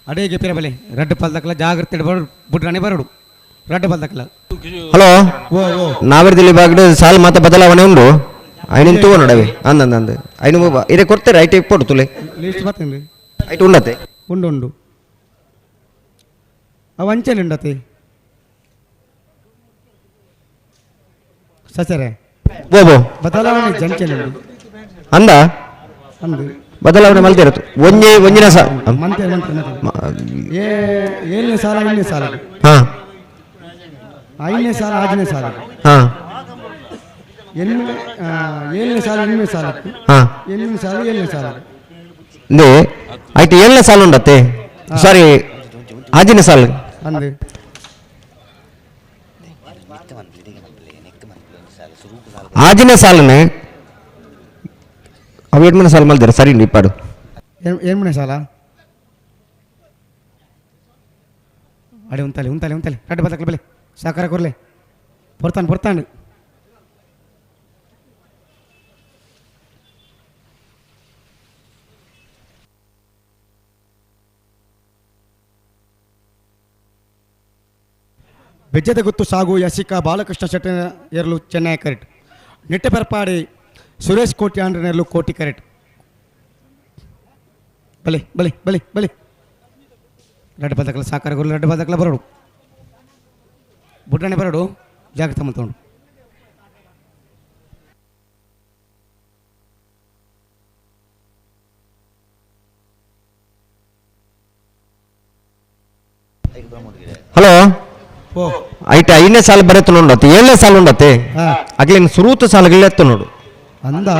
ಅಡೇಗೆ ಪಿರಬಲೆ ರಡ್ಡು ಪಲ್ದಕ್ಕಲ ಜಾಗ್ರತೆ ಬರೋಡು ಬುಡ್ರಾಣಿ ಬರೋಡು ರಡ್ಡು ಪಲ್ದಕ್ಕಲ. ಹಲೋ ಓ ಓ ನಾವರ್ದಲ್ಲಿ ಬಾಗಡು ಸಾಲು ಮಾತ ಬದಲಾವಣೆ ಉಂಡು ಐನಿನ್ ತೂವ ನೋಡವೆ ಅಂದ ಅಂದ ಐನು ಇದೇ ಕೊಡ್ತಾರೆ ಐಟ್ ಇಪ್ಪೊಡು ತುಲೆ ಲಿಸ್ಟ್ ಬರ್ತೇನೆ. ಐಟ್ ಉಂಡತೆ ಉಂಡು ಉಂಡು ಅವು ಅಂಚೆನೆ ಉಂಡತೆ ಸಸರೆ ಬೋ ಬದಲಾವಣೆ ಜಂಚೆನೆ ಉಂಡು ಅಂದ ಅಂದು ಬದಲಾವಣೆ ಮಲ್ತಿರತ್ತು ಒಂಜೆ ಒಂಜಿನ ಸಾ ಮಂತೆ ಮಂತೆ ಏ ಏಳನೇ ಸಾಲ ಐದನೇ ಸಾಲ ಹಾ ಐದನೇ ಸಾಲ ಆರನೇ ಸಾಲ ಹಾ ಎಣ್ಣೆ ಏಳನೇ ಸಾಲ ಎಣ್ಣೆ ಸಾಲ ಹಾ ಎಣ್ಣೆ ಸಾಲ ಏಳನೇ ಸಾಲ ಇಂದು ಆಯ್ತು ಏಳನೇ ಸಾಲ ಉಂಡತ್ತೆ ಸಾರಿ ಆಜಿನ ಸಾಲ ಅಂದು ಆಜಿನ ಸಾಲನೆ ಅವು ಎಡ್ಮನೆ ಸಾಲ ಮಲ್ದಿರ ಸರಿ ಇಪ್ಪಾಡು ಏಳ್ಮನೆ ಸಾಲ ಅಡೆ ಉಂತಾಲೆ ಉಂತಾಲೆ ಉಂತಾಲೆ ರಡ್ಡು ಬದಕಲ ಬೆಲೆ ಸಾಕಾರ ಕೊರ್ಲೆ ಪೊರ್ತಾನು ಪೊರ್ತಾನು ಬೆಜ್ಜದ ಗುತ್ತು ಸಾಗು ಯಸಿಕಾ ಬಾಲಕೃಷ್ಣ ಶೆಟ್ಟನ ಎರಲು ಚೆನ್ನೈ ಕರೆಟ್ ನಿಟ್ಟೆಪೆರಪಾಡಿ ಸುರೇಶ್ ಕೋಟಿ ಆಂಡ್ರನೆರಲು ಕೋಟಿ ಕರೆಟ್ ಬಲೆ ಬಲೆ ಬಲೆ ಬಲೆ ರಡ್ಡು ಬದಕಲ ಸಾಕಾರ ಗುರು ರಡ್ಡು ಬದಕಲ ಬರೋಡು ಬುಡ್ಡಣೆ ಬರೋಡು ಜಾಗ್ರತೆ ಮಂತೋಡು. ಹಲೋ ಓ ಐಟ್ ಐದನೇ ಸಾಲ ಬರೆತು ನೋಡತ್ತೆ ಏಳನೇ ಸಾಲ ಉಂಡತ್ತೆ ಹಾ ಅಗ್ಲಿನ ಸುರೂತ ಸಾಲುಗಳು ನೋಡು ಅಂದ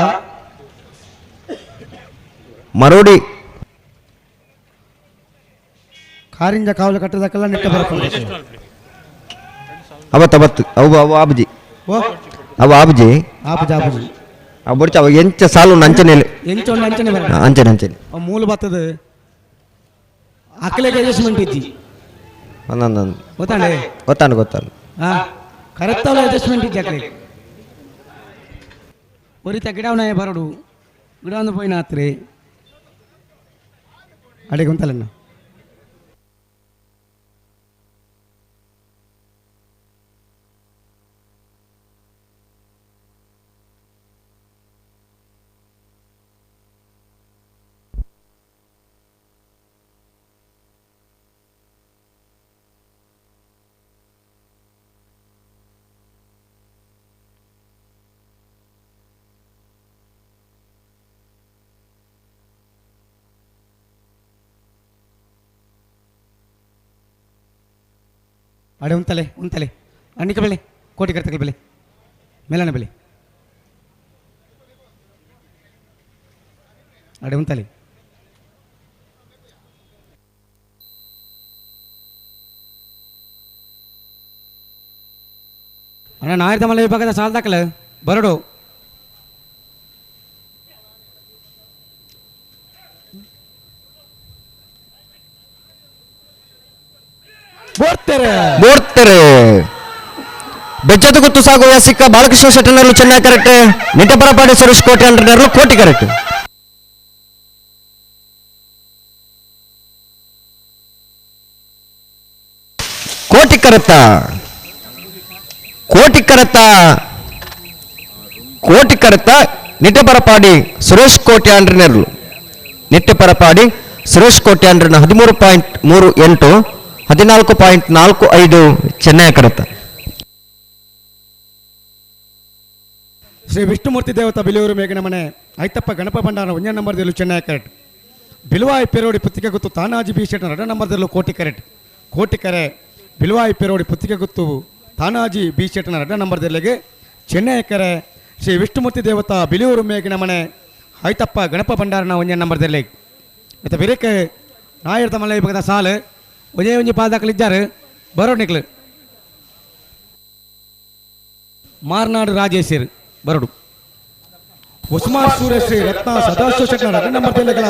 ಮರೋಡಿ ಕಾರಿಂಜ ಕಾವಲು ಕಟ್ಟದಕ್ಕೆಲ್ಲ ನೆಟ್ಟ ಬರಕೊಂಡು ಅವತ್ತು ಅವತ್ತು ಅವು ಅವು ಆಬುಜಿ ಓ ಅವು ಆಬುಜಿ ಆಪುಜಿ ಆಪುಜಿ ಅವು ಬೊಡ್ಚ ಅವು ಎಂಚ ಸಾಲು ಅಂಚನೆ ಎಂಚೊಂಡು ಅಂಚನೆ ಬರ ಅಂಚನೆ ಅಂಚನೆ ಅವು ಮೂಲ ಬತ್ತದ ಅಕ್ಕಲೆಗೆ ಅಡ್ಜಸ್ಟ್ಮೆಂಟ್ ಇಜ್ಜಿ ಒಂದೊಂದು ಗೊತ್ತಾಂಡೆ ಗೊತ್ತಾನು ಗೊತ್ತಾನು ಹಾಂ ಕರೆಕ್ಟಾವ ಅಡ್ಜಸ್ಟ್ಮೆಂಟ್ ಇಜ್ಜಿ ಅಕ್ಕಲೆಗೆ ಒರಿತ ಗಿಡವನ ಬರೋಡು ಗಿಡ ಒಂದು ಪೋಯಿನ ಆತ್ರಿ ಅಡಿಗೆ ಉಂತಲನ್ನ ಅಡೆ ಉಂತಲೆ ಉಂತಲೆ ಅಣ್ಣಿಕ ಬೆಳೆ ಕೋಟಿ ಕರ್ತಕಲ ಬೆಲೆ ಮೇಲನ ಬೆಲೆ ಅಡೆ ಉಂತಲೆ ಅಣ್ಣ ನಾಯಿದ ಮಲೆ ವಿಭಾಗದ ಸಾಲ ದಾಖಲೆ ಬರಡು ಬೋರ್ತಾರೆ ಬೆಚ್ಚದ ಗುತ್ತು ಸಾಗುವ ಸಿಕ್ಕ ಬಾಲಕೃಷ್ಣ ಶೆಟ್ಟನಲ್ಲೂ ಚೆನ್ನಾಗಿ ಕರೆಕ್ಟ್ ನಿಟ್ಟಪರಪಾಡಿ ಸುರೇಶ್ ಕೋಟೆ ಅಂಡ್ರನಲ್ಲೂ ಕೋಟಿ ಕರೆಕ್ಟ್. ಕೋಟಿ ಕರೆತ್ತ ಕೋಟಿ ಕರೆತ್ತ ಕೋಟಿ ಕರೆತ್ತ ನಿಟ್ಟಪರಪಾಡಿ ಸುರೇಶ್ ಕೋಟೆ ಅಂಡ್ರನೆರ್ಲು ನಿಟ್ಟಪರಪಾಡಿ ಸುರೇಶ್ ಕೋಟೆ ಅಂಡ್ರನ 13.38 14.45 ಚೆನ್ನೈ ಕರೆತ. ಶ್ರೀ ವಿಷ್ಣುಮೂರ್ತಿ ದೇವತಾ ಬಿಲಿಯೂರು ಮೇಘನ ಮನೆ ಐತಪ್ಪ ಗಣಪ ಭಂಡಾರ ಒಂದೇ ನಂಬರ್ದಲ್ಲೂ ಚೆನ್ನೈ ಕರೆಕ್ಟ್. ಬಿಲುವಾಯಿ ಪೆರೋಡಿ ಪುತ್ತಿಗೆ ಗುತ್ತು ತಾನಾಜಿ ಬಿ ಶೆಟ್ಟನ ಎರಡು ನಂಬರ್ದಲ್ಲೂ ಕೋಟಿ ಕರೆಕ್ಟ್. ಕೋಟಿ ಕರೆ ಬಿಲುವಾಯಿ ಪೆರೋಡಿ ಪುತ್ತಿಗೆ ಗುತ್ತು ತಾನಾಜಿ ಬಿ ಶೆಟ್ಟನ ಎರಡು ನಂಬರ್ದಲ್ಲಿಗೆ ಚೆನ್ನೈ ಕರೆ ಶ್ರೀ ವಿಷ್ಣುಮೂರ್ತಿ ದೇವತಾ ಬಿಲಿಯೂರು ಮೇಘನ ಮನೆ ಐತಪ್ಪ ಗಣಪ ಭಂಡಾರನ ಒಂದೇ ನಂಬರ್ದಲ್ಲಿ. ಮತ್ತು ಬಿರಕ್ಕೆ ನಾಯಿರ್ತ ಮಲೆ ವಿಭಾಗದ ಸಾಲು ಒಂದೇ ಒಂಜಿ ಪಾದಾಕಲಿದ್ದಾರೆ ಬರೋ ನಿಕ್ಲು ಮಾರ್ನಾಡು ರಾಜೇಶರ್ ಬರಡು ಉಸ್ಮಾನ್ ಸೂರ್ಯಶ್ರೀ ರತ್ನ ಸದಾಶಿವ ಶೆಟ್ಟನ ಎರಡು ನಂಬರ್ ತೆಲೆಗಳ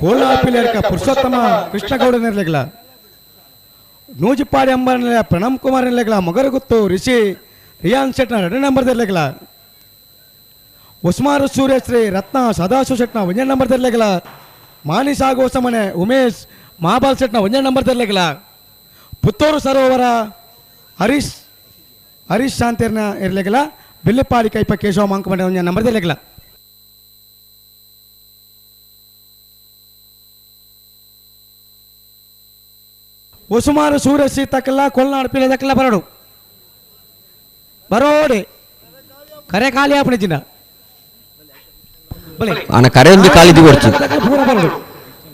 ಕೋಲಾಪಿಲೇರ್ಕ ಪುರುಷೋತ್ತಮ ಕೃಷ್ಣಗೌಡ ನೆರಲೆಗಳ ನೂಜಿಪಾಡಿ ಅಂಬರ ಪ್ರಣಮ್ ಕುಮಾರ್ ನೆಲೆಗಳ ಮೊಗರಗುತ್ತು ರಿಷಿ ರಿಯಾನ್ ಶೆಟ್ಟನ ಎರಡು ನಂಬರ್ ತೆಲೆಗಳ ಉಸ್ಮಾರು ಸೂರ್ಯಶ್ರೀ ರತ್ನ ಸದಾಶಿವ ಶೆಟ್ಟನ ಒಂದೇ ನಂಬರ್ ತೆಲೆಗಳ ಮಾನಿಸಾಗೋಸಮನೆ ಉಮೇಶ್ Mabal ಸೆಟ್ನ ಒಂಜೇ ನಂಬರ್ ತರಲಿಕ್ಕಿಲ್ಲ ಪುತ್ತೂರು ಸರೋವರ ಹರೀಶ್ ಹರೀಶ್ ಶಾಂತಿರ್ನ ಇರಲಿಕ್ಕಿಲ್ಲ ಬಿಲ್ಲಿಪಾಡಿ ಕೈಪ ಕೇಶವ ಮಾಂಕ ಒಂಜೇ ನಂಬರ್ ತರಲಿಕ್ಕಿಲ್ಲ. ಒಸುಮಾರು ಸೂರ್ಯ ತಕ್ಕಲ್ಲ ಕೊಲ್ನಾಡು ಪಿಲ್ಲ ತಕ್ಕಲ್ಲ ಬರಡು ಬರೋಡೆ ಕರೆ ಖಾಲಿ ಆಪಣೆ ಚಿನ್ನ ಬಲೆ ಆನ ಕರೆ ಒಂಜಿ ಖಾಲಿ ದಿವರ್ಚಿ ಪೂರ ಬರಡು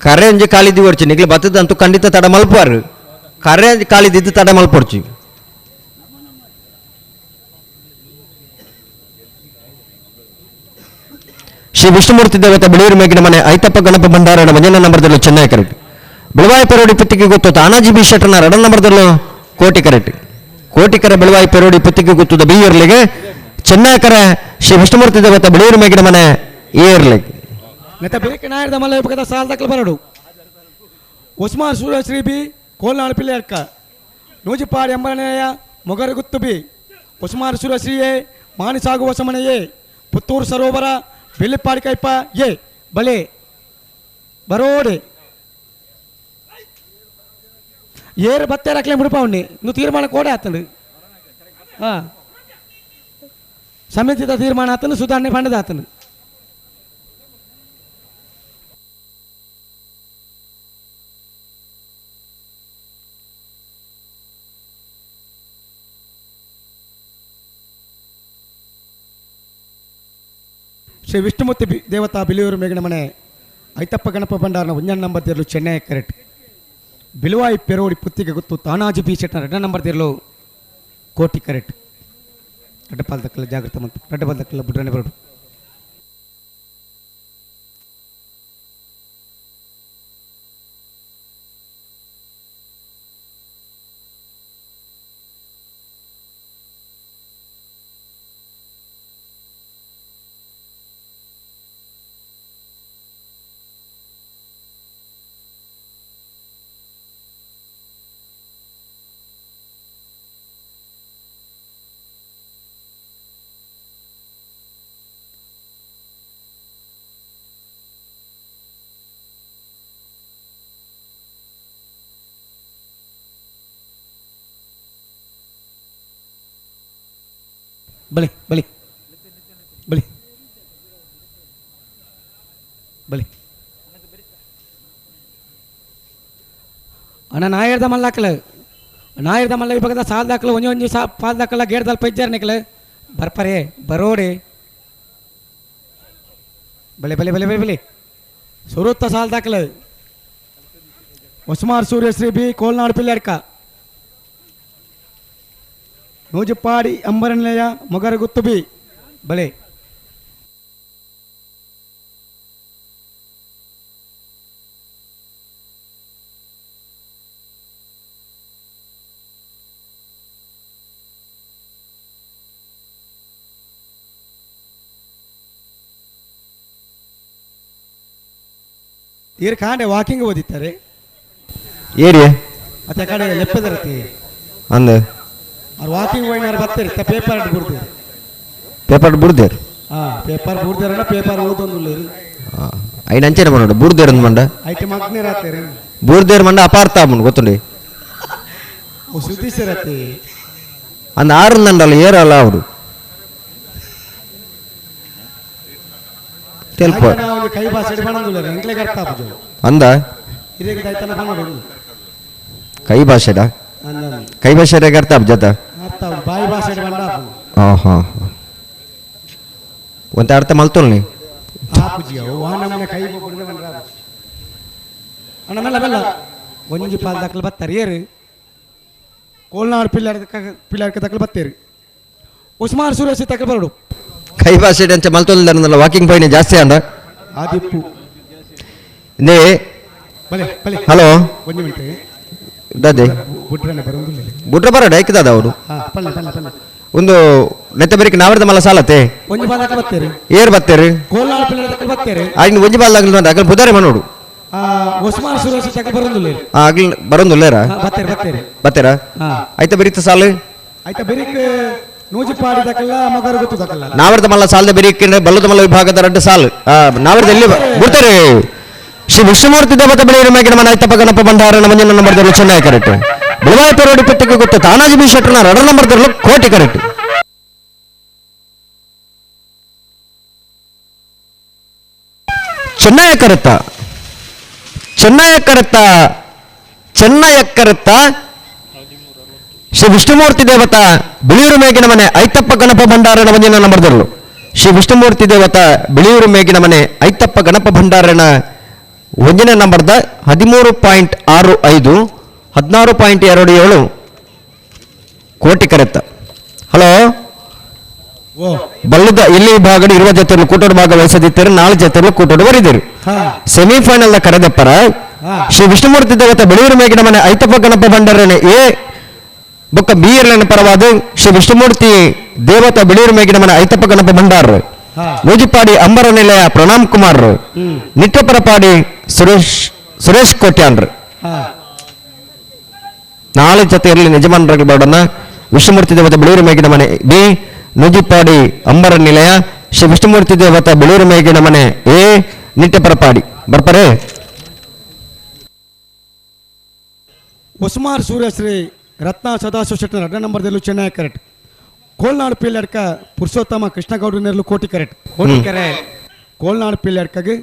ಕರೆ ಒಂಜಿ ಖಾಲಿ ದಿವರ್ಚಿ ನಿಗ್ಲು ಬತ್ತದಂತೂ ಖಂಡಿತ ತಡ ಮಲ್ಪಾರು ಕರೆ ಖಾಲಿ ದಿದ್ದು ತಡ ಮಲ್ಪೊಡ್ಚಿ. ಶ್ರೀ ವಿಷ್ಣುಮೂರ್ತಿ ದೇವತೆ ಬಿಳಿಯೂರು ಮೇಗಿನ ಮನೆ ಐತಪ್ಪ ಗಣಪ ಭಂಡಾರನ ಒಂಜನೇ ನಂಬರ್ದಲ್ಲೂ ಚೆನ್ನೈ ಕರೆಕ್ಟ್. ಬೆಳವಾಯಿ ಪೆರೋಡಿ ಪುತ್ತಿಗೆ ಗೊತ್ತು ತಾನಾಜಿ ಬಿ ಶೆಟ್ಟರ್ನ ಎರಡನೇ ನಂಬರ್ದಲ್ಲೂ ಕೋಟಿ ಕರೆಕ್ಟ್. ಕೋಟಿಕರ ಬೆಳವಾಯಿ ಪೆರೋಡಿ ಪುತ್ತಿಗೆ ಗೊತ್ತದ ಬಿ ಇರ್ಲಿಗೆ ಚೆನ್ನೈಕರ ಶ್ರೀ ವಿಷ್ಣುಮೂರ್ತಿ ದೇವತೆ ಬಿಳಿಯೂರು ಮೇಗಿನ ಮನೆ ಎ ಇರ್ಲಿಗೆ. ನೆತ್ತ ಬೇಕೆ ನಾಯರ್ದ ಮಲ್ಲ ಪಕ್ಕದ ಸಾಲ್ ತಕ್ಕಲ ಬರಡು ಉಸ್ಮಾನ್ ಸೂರ್ಯಶ್ರೀ ಬಿ ಕೋಲ್ನಾಡು ಪಿಳ್ಳೆ ಅಡ್ಕ ನೂಜಿಪಾಡಿ ಎಂಬನೆಯ ಮೊಗರಗುತ್ತು ಬಿ ಉಸ್ಮಾನ್ ಸೂರ್ಯಶ್ರೀ ಎ ಮಾನಿಸಾಗುವ ಸಮನೆ ಎ ಪುತ್ತೂರು ಸರೋವರ ಬಿಲ್ಲಿಪಾಡಿ ಕೈಪ ಎ ಬಲೆ ಬರೋಡೆ ಏರು ಬತ್ತೇರು ಅಕ್ಲೆ ಮುಡುಪ ಉಣ್ಣಿ నువ్వు ತೀರ್ಮಾನ ಕೋಡೆ ಆತಂಡು ಹಾಂ ಸಮಿತಿದ ತೀರ್ಮಾನ ಆತನು ಸುಧಾರಣೆ ಪಂಡದ ಆತನು. ಶ್ರೀ ವಿಷ್ಣುಮೂರ್ತಿ ದೇವತಾ ಬಿಲಿಯೂರು ಮೇಗಿನ ಮನೆ ಐತಪ್ಪ ಗಣಪ ಭಂಡಾರನ ಒಂಜನ್ ನಂಬರ್ ತಿರ್ಲು ಚೆನ್ನೈ ಕರೆಕ್ಟ್. ಬಿಲುವಾಯಿ ಪೆರೋಡಿ ಪುತ್ತಿಗೆ ಗೊತ್ತು ತಾನಾಜಿ ಬಿ ಶೆಟ್ಟನ ಎರಡನೇ ನಂಬರ್ ತಿರ್ಲು ಕೋಟಿ ಕರೆಕ್ಟ್. ರಡ್ಡಪಾಲ್ ದಕ್ಕಲ ಜಾಗೃತ ಮತ್ತು ರಡ್ಡಪಾಲ್ ದಕ್ಕಲ ಬುಡ್ರನೆ ಬರಡು. ಬಲಿ ಬಲಿ ಬಲಿ ಬಲಿ ಅಣ್ಣ ನಾಯರ್ದ ಮಲ್ಲಾಕಲ ನಾಯರ್ದ ಮಲ್ಲ ವಿಭಾಗದ ಸಾಲ್ ದಾಖಲು ಒಂಜಿ ಒಂಜಿ ಸಾ ಪಾಲ್ ದಾಖಲ ಗೇಡ್ದಲ್ ಪೈಜಾರ್ ನಿಕಲ ಬರ್ಪರೆ ಬರೋಡೆ ಬಲೆ ಬಲೆ ಬಲೆ ಬಲೆ ಬಲೆ ಸುರುತ್ತ ಸಾಲ್ ದಾಖಲು ಉಸ್ಮಾರ್ ಸೂರ್ಯಶ್ರೀ ಬಿ ಕೋಲ್ನಾಡು ಪಿಲ್ಲಾಡ್ಕ ನೂಜುಪಾಡಿ ಅಂಬರನಿಲಯ ಮೊಗರಗುತ್ತು ಬಿ ಬಲೆ ತೀರ್ ಕಾಂಡೆ ವಾಕಿಂಗ್ ಓದಿತ್ತಾರೆ ಏರಿಯಾ ಮತ್ತೆ ಕಡೆ ಲೆಪ್ಪದರತಿ ಅಂದ ಅವ್ರು ವಾಕಿಂಗ್ ಹೋಯ್ನಾರು ಬರ್ತಾರೆ ಪೇಪರ್ ಬಿಡ್ತೀರಿ ಪೇಪರ್ ಬುಡ್ದೇರು. ಹಾಂ ಪೇಪರ್ ಬುಡ್ದೇರಲ್ಲ ಪೇಪರ್ ಓದೊಂದಿಲ್ಲ ಐನ ಅಂಚೆನೆ ಮಾಡೋಡು ಬುಡ್ದೇರು ಅಂದ್ ಮಂಡ ಐಟೆ ಮಗ್ನೇರ್ ಆತೇರಿ ಬುಡ್ದೇರು ಮಂಡ ಅಪಾರ್ಥ ಆಮುಂಡು ಗೊತ್ತುಂಡಿ ಅವು ಸುದ್ದಿಸಿರತಿ ಅಂದ ಆರುಂದಂಡಲ್ಲ ಏರಲ್ಲ ಅವರು ತೆಲ್ಪ ನಾವು ಕೈ ಭಾಷೆ ಮಾಡೋದಿಲ್ಲ ಎಂಕ್ಲೆ ಅರ್ಥ ಆಪುಜು ಅಂದ ಇದೇ ಐತನ ಮಾಡೋದು ಕೈ ಭಾಷೆಡ ಅಂದ ಕೈ ಭಾಷೆ ಅರ್ಥ ಆಪುಜತ ಅರ್ಥ ಆಪುಜು ಬಾಯಿ ಭಾಷೆ ಬಂಡ ಆಪುಜು. ಹಾಂ ಹಾಂ ಒಂತೆ ಅರ್ಥ ಮಲ್ತೋಲ್ ನೀ ಆಪುಜಿ ಅವು ಆ ನಮ್ಮನೆ ಕೈ ಬಿಡದೆ ಬಂದ್ರ ಆಪುಜಿ. ಅಣ್ಣ ಮೆಲ್ಲ ಮೆಲ್ಲ ಒಂಜಿ ಪಾಲ್ ದಾಖಲು ಬತ್ತಾರೆ ಏರು ಕೋಲ್ನಾಡು ಪಿಲ್ಲರ್ ಪಿಲ್ಲರ್ಕ ದಾಖಲು ಬತ್ತೇರಿ ಉಸ್ಮಾನ್ ಸೂರ್ಯಸಿ ತಕಲ್ ಬರಡು ಕೈ ಭಾಷೆ ಅಂಚೆ ಮಲ್ತೋಲ್ ವಾಕಿಂಗ್ ಪೈನೆ ಜಾಸ್ತಿ ಅಂಡ ಆದಿಪ್ಪು ಇಂದೇ ಬಲೆ ಬಲೆ ಹಲೋ ಒಂಜಿ ಮಿನಿಟ್ ದಾದೆ ಬುಡ್ರನೆ ಬರೋದಿಲ್ಲ ಬುಡ್ರ ಬರಡ ಐಕ್ದಾದ ಅವರು ಹಾ ಪಲ್ಲೆ ಪಲ್ಲೆ ಪಲ್ಲೆ ಒಂದು ನೆತ್ತ ಬೆರಿಕೆ ನಾವರ್ದ ಮಲ್ಲ ಸಾಲತ್ತೆ ಒಂಜಿ ಪಾಲ್ ದಾಖಲು ಬತ್ತೇರಿ ಏರ್ ಬತ್ತೇರು ಕೋಲ್ನಾಡು ಪಿಲ್ಲರ್ ದಾಖಲು ಬತ್ತೇರಿ ಆಗಿನ ಒಂಜಿ ಬಾಲ್ ಆಗಲಿ ಅಗಲ್ ಬುಧಾರೆ ಮನೋಡು ಆ ಉಸ್ಮಾನ್ ಸೂರ್ಯಸಿ ತಕಲ್ ಬರೋದಿಲ್ಲ ಆಗ್ಲಿ ಬರೋದಿಲ್ಲೇರ ಬತ್ತೇರಿ ಬತ್ತೇರಿ ಬತ್ತೇರಾ ಹಾ ಆಯ್ತಾ ಬೆರಿತ ಸಾಲು ಆಯ್ತಾ ಬೆರಿಕ್ ನೂಜಿಪಾಡಿ ದಾಖಲ ಮಗರು ಗೊತ್ತು ದಾಖಲ ನಾವರ್ದ ಮಲ್ಲ ಸಾಲದ ಬೆರಿಕೆ ಬಲ್ಲದ ಮಲ್ಲ ವಿಭಾಗದ ರಡ್ಡು ಸಾಲು ನಾವರ್ದ ಎಲ್ಲಿ ಬಿಡ್ತಾರೆ Shri Vishnumurthy ದೇವತೆ ಬೆಳೆಯಿರ ಮೇಗಿನ ಮನೆ ಐತಪ್ಪ ಗಣಪ ಭಂಡಾರನ ಮಂಜನ ನಂಬರ್ ದರ್ಲು ಚೆನ್ನೈ ಕರೆಕ್ಟ್. ಬಿಳುವಾಯ ಪೆರೋಡಿ ಪೆಟ್ಟಿಗೆ ಗೊತ್ತು ತಾನಾಜಿ ಬಿ ಶೆಟ್ಟರ್ನ ರಡ ನಂಬರ್ ದರ್ಲು ಕೋಟಿ ಕರೆಕ್ಟ್. ಚೆನ್ನಯ ಕರೆತ್ತ ಚೆನ್ನಯ ಕರೆತ್ತ ಚೆನ್ನಯ ಕರೆತ್ತ ಶ್ರೀ ವಿಷ್ಣುಮೂರ್ತಿ ದೇವತಾ ಬಿಳಿಯೂರು ಮೇಗಿನ ಮನೆ ಐತಪ್ಪ ಗಣಪ ಭಂಡಾರನ ಮಂಜನ ನಂಬರ್ ದರ್ಲು. ಶ್ರೀ ವಿಷ್ಣುಮೂರ್ತಿ ದೇವತಾ ಬಿಳಿಯೂರು ಮೇಗಿನ ಮನೆ ಐತಪ್ಪ ಗಣಪ ಭಂಡಾರನ ಒಂದನೇ ನಂಬರ್ದ 13.65 16.27 ಕೋಟಿ ಕರೆತ್ತ. ಹಲೋ ಬಲ್ಲದ ಇಲ್ಲಿ ಭಾಗಡು ಇರುವ ಜೊತೆಯಲ್ಲಿ ಕೂಟೋಡು ಭಾಗ ವಹಿಸದಿದ್ದರು 4 ಜೊತೆಯಲ್ಲಿ ಕೂಟೋಡು ಬರಿದರು. ಸೆಮಿಫೈನಲ್ ನ ಕರೆದಪ್ಪರ ಶ್ರೀ ವಿಷ್ಣುಮೂರ್ತಿ ದೇವತೆ ಬಿಳಿಯೂರು ಮೇಗಿನ ಮನೆ ಐತಪ್ಪ ಗಣಪ ಭಂಡಾರನ ಎ ಬೊಕ್ಕ ಬಿ ಎರ್ಲನ ಪರವಾದ ಶ್ರೀ ವಿಷ್ಣುಮೂರ್ತಿ ದೇವತಾ ಬಿಳಿಯೂರು ಮೇಗಿನ ಮನೆ ಐತಪ್ಪ ಗಣಪ ಭಂಡಾರ ಮೂಜಿಪಾಡಿ ಅಂಬರ ನಿಲಯ ಪ್ರಣಾಮ್ ಕುಮಾರ್ ನಿಟ್ಟಪರಪಾಡಿ ಸುರೇಶ್ ಸುರೇಶ್ ಕೋಟ್ಯಾನ್ರು. 4 ಜೊತೆಯಲ್ಲಿ ಯಜಮಾನರಾಗಿ ಬರೋಣ. ವಿಷ್ಣುಮೂರ್ತಿ ದೇವತೆ ಬಿಳಿಯೂರು ಮೇಗಿನ ಮನೆ ಬಿ ನೂಜಿಪಾಡಿ ಅಂಬರ ನಿಲಯ ಶ್ರೀ ವಿಷ್ಣುಮೂರ್ತಿ ದೇವತಾ ಬಿಳಿಯೂರು ಮೇಗಿನ ಮನೆ ಎ ನಿಟ್ಟಪರಪಾಡಿ ಬರ್ತಾರೆ. ಉಸ್ಮಾರ್ ಸೂರ್ಯಶ್ರೀ ರತ್ನ ಸದಾಶಿವ ಶೆಟ್ಟರ್ 2 ನಂಬರ್ದಲ್ಲೂ ಚೆನ್ನೈ ಕರೆಕ್ಟ್. ಕೋಲ್ನಾಡು ಪಿಲ್ಲಡ್ಕ ಪುರುಷೋತ್ತಮ ಕೃಷ್ಣಗೌಡ ನೆರಳು ಕೋಟಿ ಕರೆಕ್ಟ್. ಕೋಟಿ ಕರೆ ಕೋಲ್ನಾಡು ಪಿಲ್ಲಡ್ಕಾಗಿ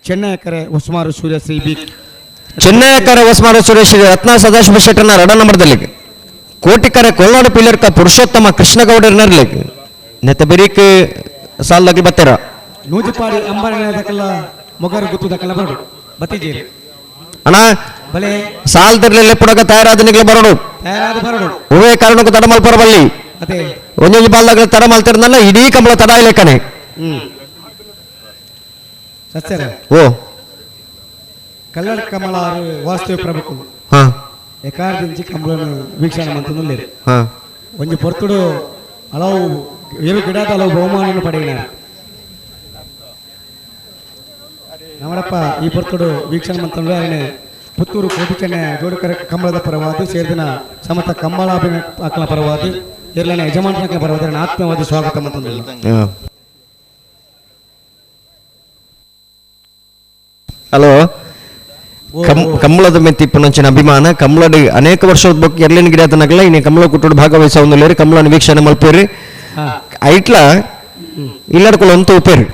ಚೆನ್ನೈ ಕರೆ ಉಸ್ಮಾರು ಸೂರ್ಯಶ್ರೀ ಬಿ ಚೆನ್ನೈ ಕರೆ ಉಸ್ಮಾರು ಸೂರ್ಯಶ್ರೀ ರತ್ನ ಸದಾಶಿವ ಶೆಟ್ಟರ್ನ 2 ನಂಬರ್ದಲ್ಲಿ ಕೋಟಿ ಕರೆ ಕೋಲ್ನಾಡು ಪಿಲ್ಲಡ್ಕ ಪುರುಷೋತ್ತಮ ಕೃಷ್ಣಗೌಡರ ನೆರಳಿಗೆ ನೆತ್ತ ಬೆರೀಕ್ ಸಾಲಾಗಿ ಬತ್ತೀರ. ನೂಜಿಪಾಡಿ ಅಂಬಾರಿ ಮೊಗರು ಗುತ್ತುದಕ್ಕೆಲ್ಲ ಬರೋಡು ಬತ್ತಿದ್ದೀರಿ ಅಣ್ಣ ಬಲೆ ಸಾಲ್ ತಿರ್ಲಿಲ್ಲ ಪುಡಕ ತಯಾರಾದ ನಿಗ್ಲ ಬರೋಡು ತಯಾರಾದ ಬರೋಡು ಉವೇ ಕಾರಣಕ್ಕೂ ತಡ ಮಲ್ಪರ ಬಲ್ಲಿ ಅದೇ ಒಂದೊಂದು ಬಾಲ್ದಾಗ ತಡ ಮಲ್ತಿರ್ನಲ್ಲ ಇಡೀ ಕಂಬಳ ತಡ ಇಲ್ಲಕನೆ. ಸತ್ಯರ ಓ ಕಲ್ಲಡ ಕಮಲಾರು ವಾಸ್ತವ ಪ್ರಭುಕು ಎಕಾರದಿಂಚಿ ಕಂಬಳನು ವೀಕ್ಷಣೆ ಮಂತಂದು ಒಂಜಿ ಪೊರ್ತುಡು ಹಲವು ಏಳು ಗಿಡದ ಹಲವು ಬಹುಮಾನವನ್ನು ಪಡೆಯಿನ ನಮ್ಮಡಪ್ಪ ಈ ಪೊರ್ತುಡು ವೀಕ್ಷಣೆ ಮಂತಂದು ಅದನ್ನೇ ಪುತ್ತೂರು ಕೋಟಿచెನ್ನೆ ಜೋಡುಕರ ಕಂಬಳದ ಪರವಾದ ಸೇರಿದಿನ ಸಮತ ಕಂಬಳ ಅಕ್ಕನ ಪರವಾದ ಇರ್ಲನ ಯಜಮಾನನ ಪರವಾದ ಆತ್ಮವಾದ ಸ್ವಾಗತ ಮಂತಂದು. ಹಲೋ ಕಂಬಳದ ಮೆತ್ತಿ ಪುನಂಚಿನ ಅಭಿಮಾನ ಕಂಬಳಡಿ ಅನೇಕ ವರ್ಷದ ಬಗ್ಗೆ ಎರ್ಲಿನ ಗಿಡ ತನಕಲ್ಲ ಇನ್ನು ಕಂಬಳ ಕುಟ್ಟೋಡು ಭಾಗವಹಿಸ ಕಂಬಳನ ವೀಕ್ಷಣೆ ಮಲ್ಪೇರಿ ಐಟ್ಲ ಇಲ್ಲಡ್ಕೊಳ್ಳ ಅಂತ ಉಪೇರಿ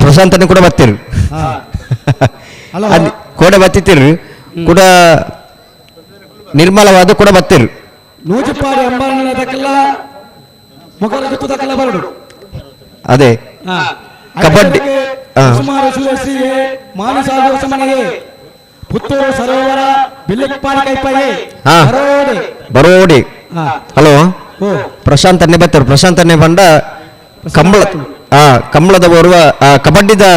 ಪ್ರಶಾಂತನ ಕೂಡ ಬರ್ತೀರಿ ಅದು ಕೂಡ ಬತ್ತಿತ್ತಿರಿ ಕೂಡ ನಿರ್ಮಲವಾದ ಕೂಡ ಬರ್ತೀರಿ. ಅದೇ ಕಬಡ್ಡಿ ಬರೋಡಿ. ಹಲೋ ಪ್ರಶಾಂತ್ ಅನ್ನೇ ಬರ್ತಾರೆ. ಪ್ರಶಾಂತ್ ಅನ್ನೇ ಬಂಡ ಕಂಬಳ ಕಂಬಳದ ಓರ್ವ ಕಬಡ್ಡಿದ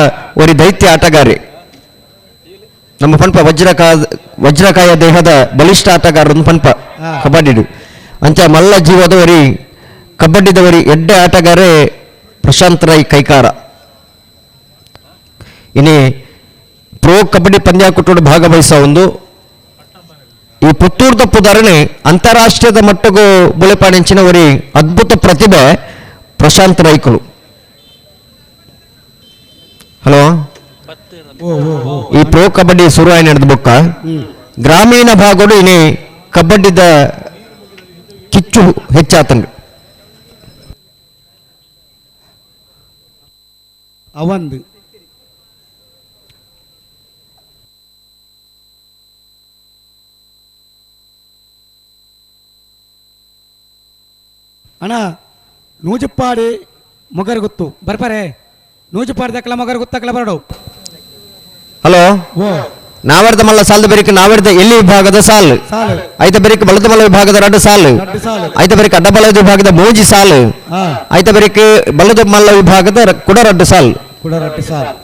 ಒರಿ ದೈತ್ಯ ಆಟಗಾರಿ ನಮ್ಮ ಪಂಪ ವಜ್ರಕಾಯ ದೇಹದ ಬಲಿಷ್ಠ ಆಟಗಾರರನ್ನು ಪಂಪ ಕಬಡ್ಡಿ ಅಂಚ ಮಲ್ಲ ಜೀವದವರಿ ಕಬಡ್ಡಿದವರಿ ಎಡ್ಡೆ ಆಟಗಾರೇ ಪ್ರಶಾಂತ್ ರೈ ಕೈಕಾರ. ಇನಿ ಪ್ರೋ ಕಬಡ್ಡಿ ಪಂದ್ಯಾಕೂಟೋಡು ಭಾಗವಹಿಸ ಒಂದು ಈ ಪುತ್ತೂರ್ದ ಪುದರಣೆ ಅಂತಾರಾಷ್ಟ್ರೀಯದ ಮಟ್ಟಗೂ ಬುಳೆಪಾಣಿಂಚಿನ ಒರಿ ಅದ್ಭುತ ಪ್ರತಿಭೆ ಪ್ರಶಾಂತ್ ರೈಕುಲು. ಹಲೋ ಈ ಪ್ರೋ ಕಬಡ್ಡಿ ಶುರು ಆಗಿ ನಡೆದ ಬೊಕ್ಕ ಗ್ರಾಮೀಣ ಭಾಗಡು ಇನಿ ಕಬಡ್ಡಿದ ಕಿಚ್ಚು ಹೆಚ್ಚಾತಂಡು. ಅವಂದು ಅಣ್ಣ ನೂಜುಪ್ಪಾಡಿ ಮೊಗರು ಗೊತ್ತು ಬರ್ಪಾರೆ ನೂಜುಪ್ಪಾಡಿ ದಕ್ಕಲ ಮೊಗರು ಗೊತ್ತಕ್ಕಲ ಬರಡು. ಹಲೋ ನಾವರ್ದ ಮಲ್ಲ ಸಾಲದ ಬೆರಿಕೆ ನಾವರ್ದ ಎಲ್ಲಿ ವಿಭಾಗದ ಸಾಲು ಐತ ಬೆರಿಕೆ ಬಲದ ಮಲ್ಲ ವಿಭಾಗದ 2 ಸಾಲು ಐತ ಬೆರಿಕೆ ಅಡ್ಡಬಲ ವಿಭಾಗದ 3 ಸಾಲು ಐತ ಬೆರಿಕೆ ಬಲದ ಮಲ್ಲ ವಿಭಾಗದ ಕೂಡ 2 ಸಾಲು ಕೂಡ 2 ಸಾಲು.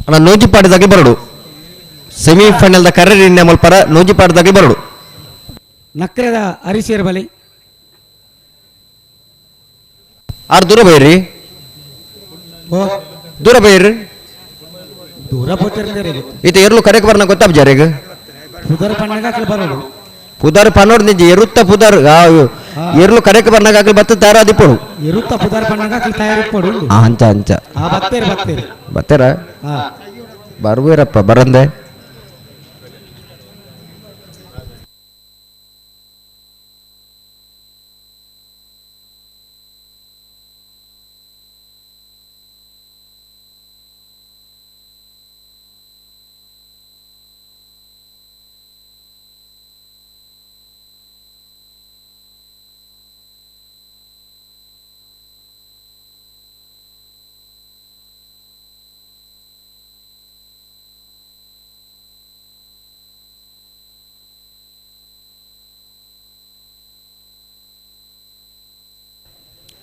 ಅಣ್ಣ ನೂಜಿಪಾಡಿದಾಗೆ ಬರಡು ಸೆಮಿಫೈನಲ್ದ ಕರ್ರಿ ಮಲ್ಪರ ನೂಜಿಪಾಡಿದಾಗೆ ಬರಡು. ನಕ್ರದ ಅರಿಸಿಯರ್ ಬಲಿ ಆರು ದೂರ ಬೈರಿ. ದೂರ ಬೈರ್ ದೂರ ಪೋತಿರ್ತಾರೆ ಈತ ಎರ್ಲು ಕರೆಕ್ ಬರ್ನ ಗೊತ್ತಾಪ ಜಾರಿಗೆ ಪುದರ್ ಪಣ್ಣಗ ಅಕ್ಲು ಬರೋಡು ಪುದರ್ ಪನ್ನೋಡ್ ನಿಜ ಎರುತ್ತ ಪುದರ್ ಎರ್ಲು ಕರೆಕ್ ಬರ್ನಾಗ ಅಕ್ಲು ಬತ್ತ ತಯಾರಾದಿಪ್ಪಡು ಎರುತ್ತ ಪುದರ್ ಪಣ್ಣಗ ಅಕ್ಲು ತಯಾರಿಪ್ಪಡು ಅಂಚ ಅಂಚ ಬತ್ತೇರು ಬತ್ತೇರು ಬತ್ತೇರ ಬರ್ಬೇರಪ್ಪ ಬರಂದೆ.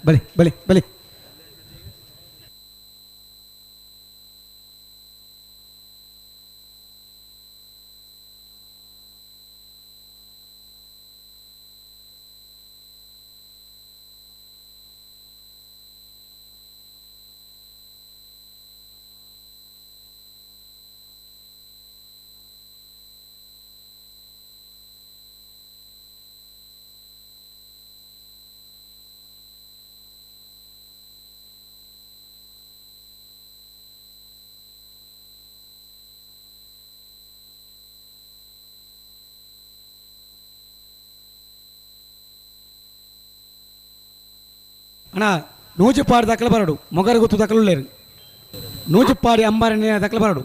ಬಲಿ ಬಲಿ ಬಲಿ ಅಣ್ಣ ನೂಜುಪಾಡಿ ದಾಖಲೆ ಬರಡು ಮೊಗರು ಗೊತ್ತು ದಾಖಲು ಲೇರು ನೂಜುಪಾಡಿ ಅಂಬಾರಣ್ಯ ದಾಖಲೆ ಬರಡು.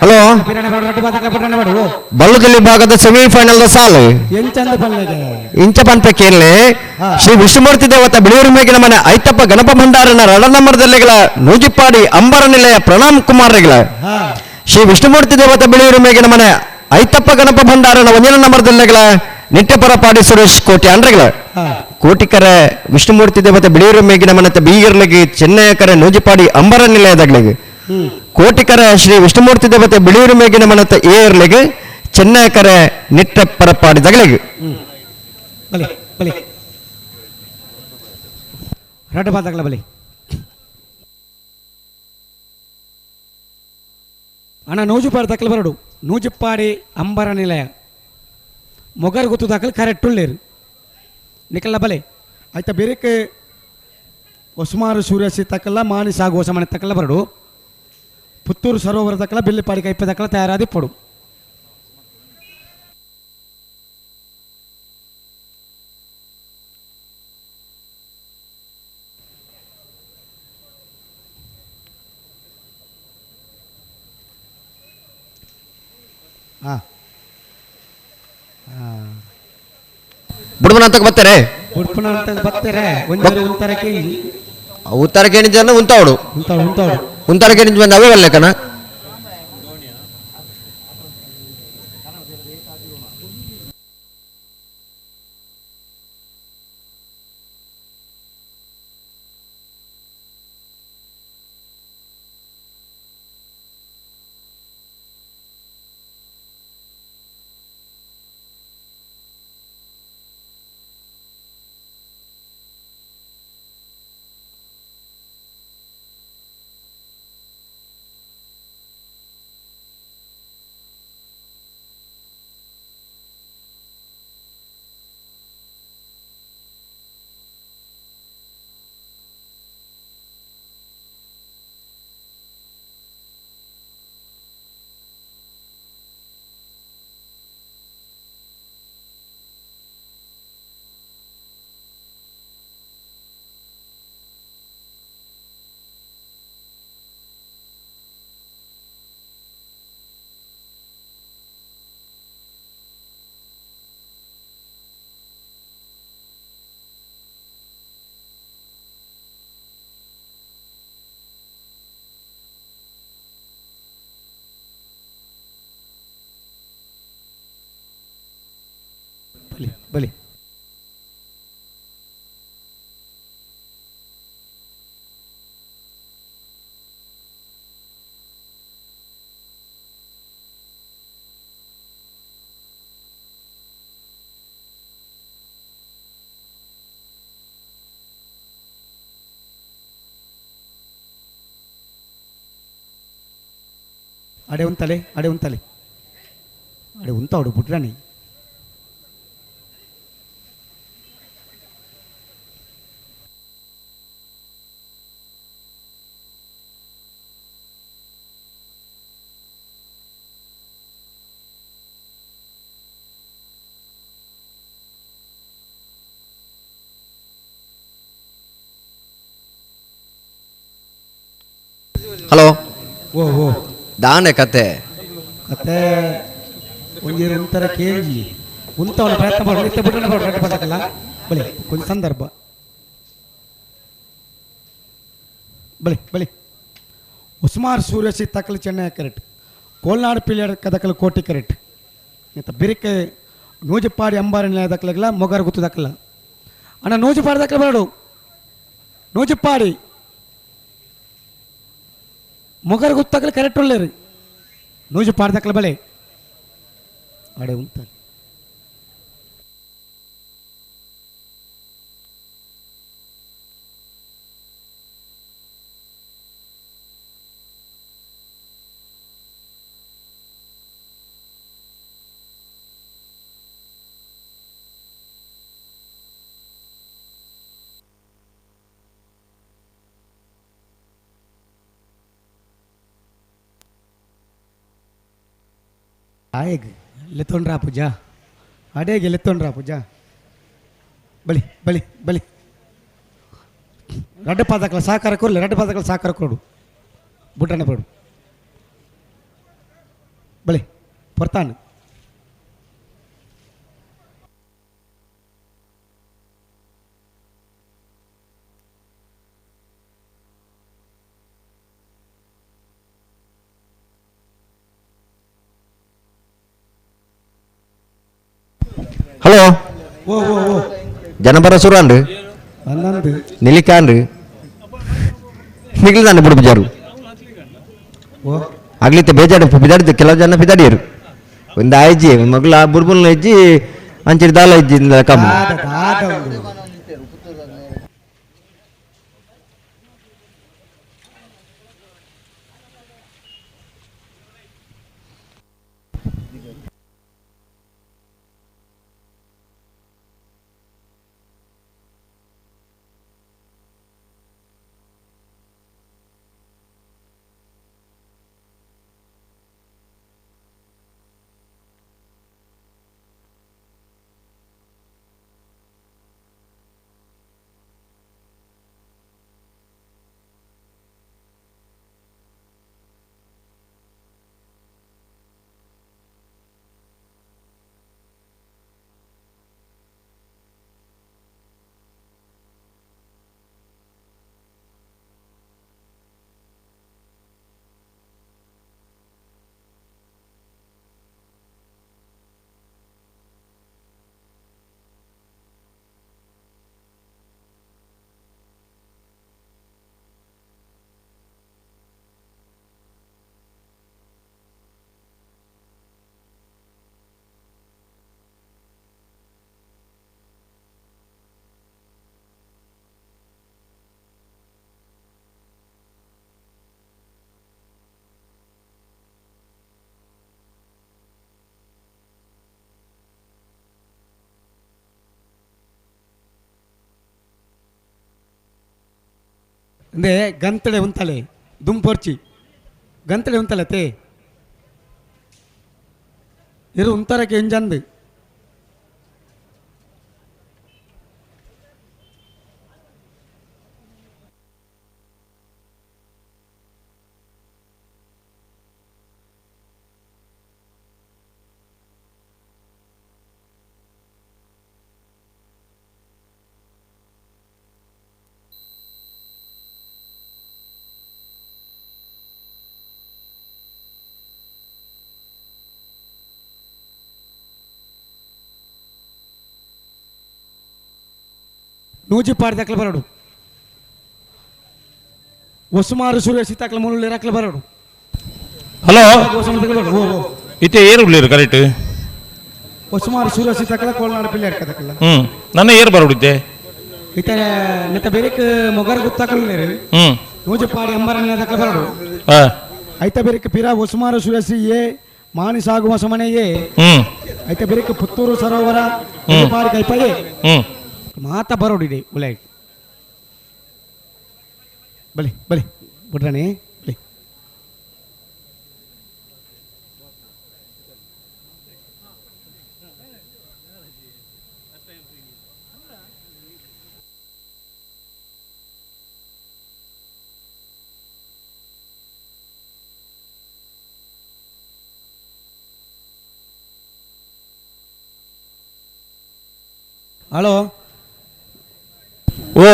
ಹಲೋ ಬಲ್ಲದಲ್ಲಿ ಭಾಗದ ಸೆಮಿಫೈನಲ್ ಸಾಲು ಇಂಚ ಪನ್ಪೆ ಶ್ರೀ ವಿಷ್ಣುಮೂರ್ತಿ ದೇವತ ಬಿಳಿಯೂರು ಮೇಗಿನ ಮನೆ ಐತಪ್ಪ ಗಣಪ ಭಂಡಾರನ ರಡನಂಬರದಲ್ಲಿಗಳ ನೂಜಿಪ್ಪಾಡಿ ಅಂಬರ ನಿಲಯ ಪ್ರಣಾಮ್ ಕುಮಾರ್ ರೆಗಳ ಶ್ರೀ ವಿಷ್ಣುಮೂರ್ತಿ ದೇವತ ಬಿಳಿಯೂರು ಮೇಗಿನ ಮನೆ ಐತಪ್ಪ ಗಣಪ ಭಂಡಾರನ ಒಂದನೇ ನಂಬರ್ದಲ್ಲಿಗಳ ನಿಟ್ಟೆಪರ ಪಾಡಿ ಸುರೇಶ್ ಕೋಟಿ ಅಂಡ್ರೆಗಳ ಕೋಟಿಕರ ವಿಷ್ಣುಮೂರ್ತಿ ದೇವತೆ ಬಿಳಿಯೂರು ಮೇಗಿನ ಮನೆತ ಬೀಗರ್ಲಿಗೆ ಚೆನ್ನಯಕರ ನೂಜಿಪಾಡಿ ಅಂಬರ ನಿಲಯದಗಳಿಗೆ ಕೋಟಿಕರ ಶ್ರೀ ವಿಷ್ಣುಮೂರ್ತಿ ದೇವತೆ ಬಿಳಿಯೂರು ಮೇಗಿನ ಮನೆತ ಏರ್ಲಿಗೆ ಚೆನ್ನಯಕರ ನಿಟ್ಟ ಪರಪಾಡಿದಗಳಿಗೆ ಬಲಿ ಬಲಿ ರಡ್ಡು ಬಾದಗಳ ಬಲಿ ಅಣ್ಣ ನೂಜುಪಾಡಿ ದಾಖಲೆ ಬರಡು ನೂಜುಪಾಡಿ ಅಂಬರ ನಿಲಯ ಮೊಗರ್ ಗೊತ್ತು ದಾಖಲೆ ಕರೆಕ್ಟ್ ಉಳ್ಳೇರು ನಿಕಲ್ಲ ಬಲೆ ಆಯ್ತಾ ಬೇರೆಕ್ಕೆ ಹೊಸಮಾರು ಸೂರ್ಯಸಿ ತಕ್ಕಲ್ಲ ಮಾನಿ ಸಾಗು ಹೊಸ ಮನೆ ತಕ್ಕಲ್ಲ ಬರಡು ಪುತ್ತೂರು ಸರೋವರ ತಕ್ಕಲ್ಲ ಬಿಲ್ಲಿಪಾಡಿ ಕೈಪೆ ತಕ್ಕಲ್ಲ ತಯಾರಾದಿ ಪಡು. ಬುಡಬನ ಅಂತ ಬರ್ತಾರೆ ಉಡ್ಪಣ ಅಂತ ಬರ್ತಾರೆ ಒಂಜಾರು ಉಂತರ ಕೇಳಿ ಉತ್ತರ ಕೇಣಿದ್ದ ಉಂತಾವಡು ಉಂತಾಡು ಉಂತಾಡು ಉಂತರ ಕೇಣಿದ್ ಬಂದ ಅವೇ ವಲ್ಲೆಕನ ಬಲಿ ಅಡೆ ಉಂತಲೆ ಅಡೆ ಉಂತಲೆ ಅಡೆ ಉಂತಾವಡು ಬುಟ್ರಾಣಿ ಹಲೋ ಓ ಓ ದಾನೆ ಕತೆ ಕತೆ ಒಂಜಿ ಒಂಥರ ಕೇಂಜಿ ಉಂತವನ ಪ್ರಯತ್ನ ಮಾಡು ಇತ್ತೆ ಬುಟ್ಟನ ಬರಡು ಪದಕಲ್ಲ ಬಲೆ ಕೊಂಚ ಸಂದರ್ಭ ಬಲೆ ಬಲೆ ಉಸ್ಮಾರ್ ಸೂರ್ಯಸಿ ತಕಲು ಚೆನ್ನೈ ಕರೆಕ್ಟ್ ಕೋಲ್ನಾಡು ಪಿಳಿಯರ್ ಕದಕಲು ಕೋಟಿ ಕರೆಕ್ಟ್ ಇಂತ ಬಿರಿಕೆ ನೂಜುಪಾಡಿ ಅಂಬಾರಿ ದಕ್ಕಲಾಗಲ್ಲ ಮೊಗರ್ ಗುತ್ತು ದಕ್ಕಲ್ಲ ಅಣ್ಣ ನೂಜುಪಾಡಿ ದಕ್ಕಲ ಬರಡು ನೂಜುಪಾಡಿ ಮೊಗರ್ ಗುತ್ತಕಲು ಕರೆಕ್ಟ್ ಒಳ್ಳೇರಿ ನೂಜುಪಾಡಿ ದಕ್ಕಲ ಬಲೆ ಅಡೆ ಉಂತಾರೆ ಆಯಗ್ ಲೆತ್ತೊಂಡ್ರಾ ಪೂಜಾ ಅಡೇಗೆ ಲೆತ್ತೊಂಡ್ರಾ ಪೂಜಾ ಬಲಿ ಬಲಿ ಬಲಿ ರಡ್ಡ ಪಾದಕಲ ಸಹಕಾರ ಕೊರ್ಲಿ ರಡ್ಡ ಪಾದಕಲ ಸಹಕಾರ ಕೊಡು ಬುಟ್ಟನೆ ಪಡು ಬಲಿ ಪೊರ್ತಾನು ಹಲೋ ಓ ಓ ಓ ಜನಪರ ಸುರಾಂಡು ಅನ್ನಂದು ನಿಲಿಕಾಂಡು ನಿಗ್ಲಿದಾನೆ ಬುಡು ಬಿಜಾರು ಓ ಆಗ್ಲಿತ್ತೆ ಬೇಜಾಡು ಬಿದಾಡಿದ್ದು ಕೆಲವು ಜನ ಬಿದಾಡಿಯರು ಒಂದು ಆಯ್ಜಿ ಮಗಳ ಬುರ್ಬುಲ್ನ ಇಜ್ಜಿ ಅಂಚಿನ ದಾಲ ಇಜ್ಜಿ ಕಮ್ಮಿ ದಾದ ದಾದ ಒಂದು ಅಂದ್ರೆ ಗಂತಡೆ ಉಂತಲೆ ದುಂಪೊರ್ಚಿ ಗಂತಡೆ ಉಂತಲೆ ತೇ ಇರು ಉಂತರಕ್ಕೆ ಇಂಜಂದು Nujipadi ದಕ್ಕಲ ಬರಡು ಹೊಸುಮಾರು ಸೂರ್ಯ ಸೀತಾಕಲ ಮೂಲ ರಕ್ಕಲ ಬರಡು. ಹಲೋ ಇತ್ತೆ ಏರು ಉಳ್ಳೇರು ಕರೆಕ್ಟ್ ಹೊಸುಮಾರು ಸೂರ್ಯ ಸೀತಾಕಲ ಕೋಲ್ನಾಡು ಪಿಲ್ಲೆ ಅಡ್ಕದಕ್ಕಲ್ಲ. ನನ್ನ ಏರು ಬರೋಡಿದ್ದೆ ಇತ್ತೆ ನೆತ್ತ ಬೇರೆಕ್ ಮೊಗರ್ ಗುತ್ತಾಕಲ್ಲೇರು. ನೂಜಿಪಾಡಿ ಅಂಬರಣ್ಯ ದಕ್ಕಲ ಬರಡು. ಐತ ಬೇರೆಕ್ ಪಿರ ಹೊಸುಮಾರು ಸೂರ್ಯಶ್ರೀ ಎ ಮಾನಿ ಸಾಗುವ ಸಮನೆ ಎ ಐತ ಬೇರೆಕ್ ಪುತ್ತೂರು ಸರೋವರ ಪಾಡಿ ಕೈಪಗೆ ಮಾತ ಬರೋಡಿದೆ ಉಲೈ ಬಲಿ ಬಲಿ ಬಿಡ್ರಣಿ ಬಲಿ. ಹಲೋ ಓ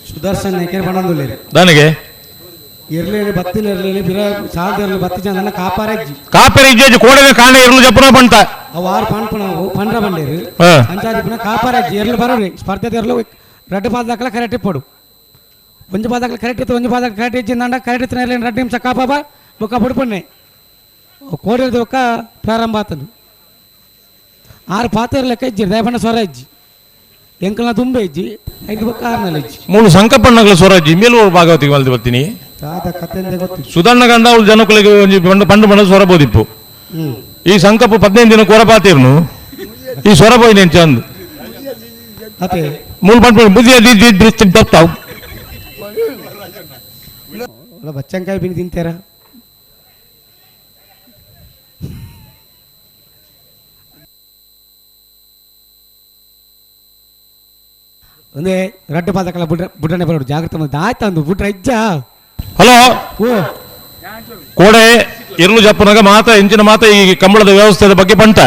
ಸುದರ್ಶನ್ ನೆಕೆರ್ ಬಣ್ಣಂದುಲ್ಲೇರು ದಾನಿಗೆ ಇರ್ಲೇನೆ ಬತ್ತಿನ ಇರ್ಲೇನೆ ಬಿರ ಸಾಲದ ಇರ್ಲಿ ಬತ್ತಿ ಜನ ಕಾಪಾರಜ್ಜಿ ಕಾಪರ ಇಜ್ಜಿ ಕೋಡನೆ ಕಾಣ ಇರ್ಲು ಜಪ್ಪನ ಬಂತ ಅವು ಆರು ಪಣ್ಪಣ ಪಂಡ್ರ ಬಂಡೇರು ಅಂಚಾದಿ ಪುನ ಕಾಪಾರಜ್ಜಿ ಎರ್ಲು ಬರೋರಿ ಸ್ಪರ್ಧೆ ಎರ್ಲು ರಡ್ಡು ಪಾದಕಲ ಕರೆಕ್ಟ್ ಇಪ್ಪಡು ಒಂಜಿ ಪಾದಕಲ ಕರೆಕ್ಟ್ ಇತ್ತು ಒಂಜಿ ಪಾದಕ ಕರೆಕ್ಟ್ ಇಜ್ಜಿ ನಂಡ ಕರೆಕ್ಟ್ ಇತ್ತು ಇರ್ಲೇನೆ ರಡ್ಡು ನಿಮಿಷ ಕಾಪಾಬ ಬೊಕ್ಕ ಬುಡ್ಪಣ್ಣೆ ಕೋಡಿರ್ದು ಬೊಕ್ಕ ಪ್ರಾರಂಭ ಆತನು ಆರು ಪಾತ್ರ ಲೆಕ್ಕ ಇಜ್ಜಿ ದಯಪಣ್ಣ ಸ್ವರ ಇಜ್ಜಿ ಎಂಕಲ್ನ ತುಂಬ ಇಜ್ಜಿ ಐದು ಬೊಕ್ಕ ಆರ್ನಲ್ಲಿ ಇಜ್ಜಿ ಮೂಳು ಸಂಕಪ್ಪಣ್ಣಗಳ ಸ್ವರಾಜ್ಯ ಮೇಲೂ ಭಾಗವತಿಗೆ ಮಲ್ದು ಬರ್ತೀನಿ ಸುಧಣ್ಣ ಗಂಡ ಅವಳು ಜನಕುಲಿಗೆ ಒಂಜಿ ಪಂಡು ಪಂಡು ಬಣ್ಣ ಸ್ವರ ಬೋದಿಪ್ಪು. ಈ ಸಂಕಪ್ಪ 15 ದಿನ ಕೊರಪಾತಿರ್ನು ಈ ಸ್ವರ ಬೋಯ್ ನೇನು ಚಂದ ಮೂಳು ಪಂಡು ಬುದ್ಧಿ ತಪ್ಪಾವು ಬಚ್ಚಂಕಾಯಿ ಬಿನಿ ತಿಂತಾರ ಒಂದೇ ರಡ್ಡು ಪಾದಕಲ್ಲ ಬುಡ್ರ ಬುಡ್ರನೆ ಬರೋಡು ಜಾಗ್ರತೆ ಬಂದು ಆಯ್ತು ಅಂದು ಬುಡ್ರ ಇಜ್ಜ. ಹಲೋ ಓ ಕೋಡೆ ಇರ್ಲು ಜಪ್ಪನಾಗ ಮಾತ ಇಂಚಿನ ಮಾತ ಈ ಕಂಬಳದ ವ್ಯವಸ್ಥೆದ ಬಗ್ಗೆ ಬಂಟ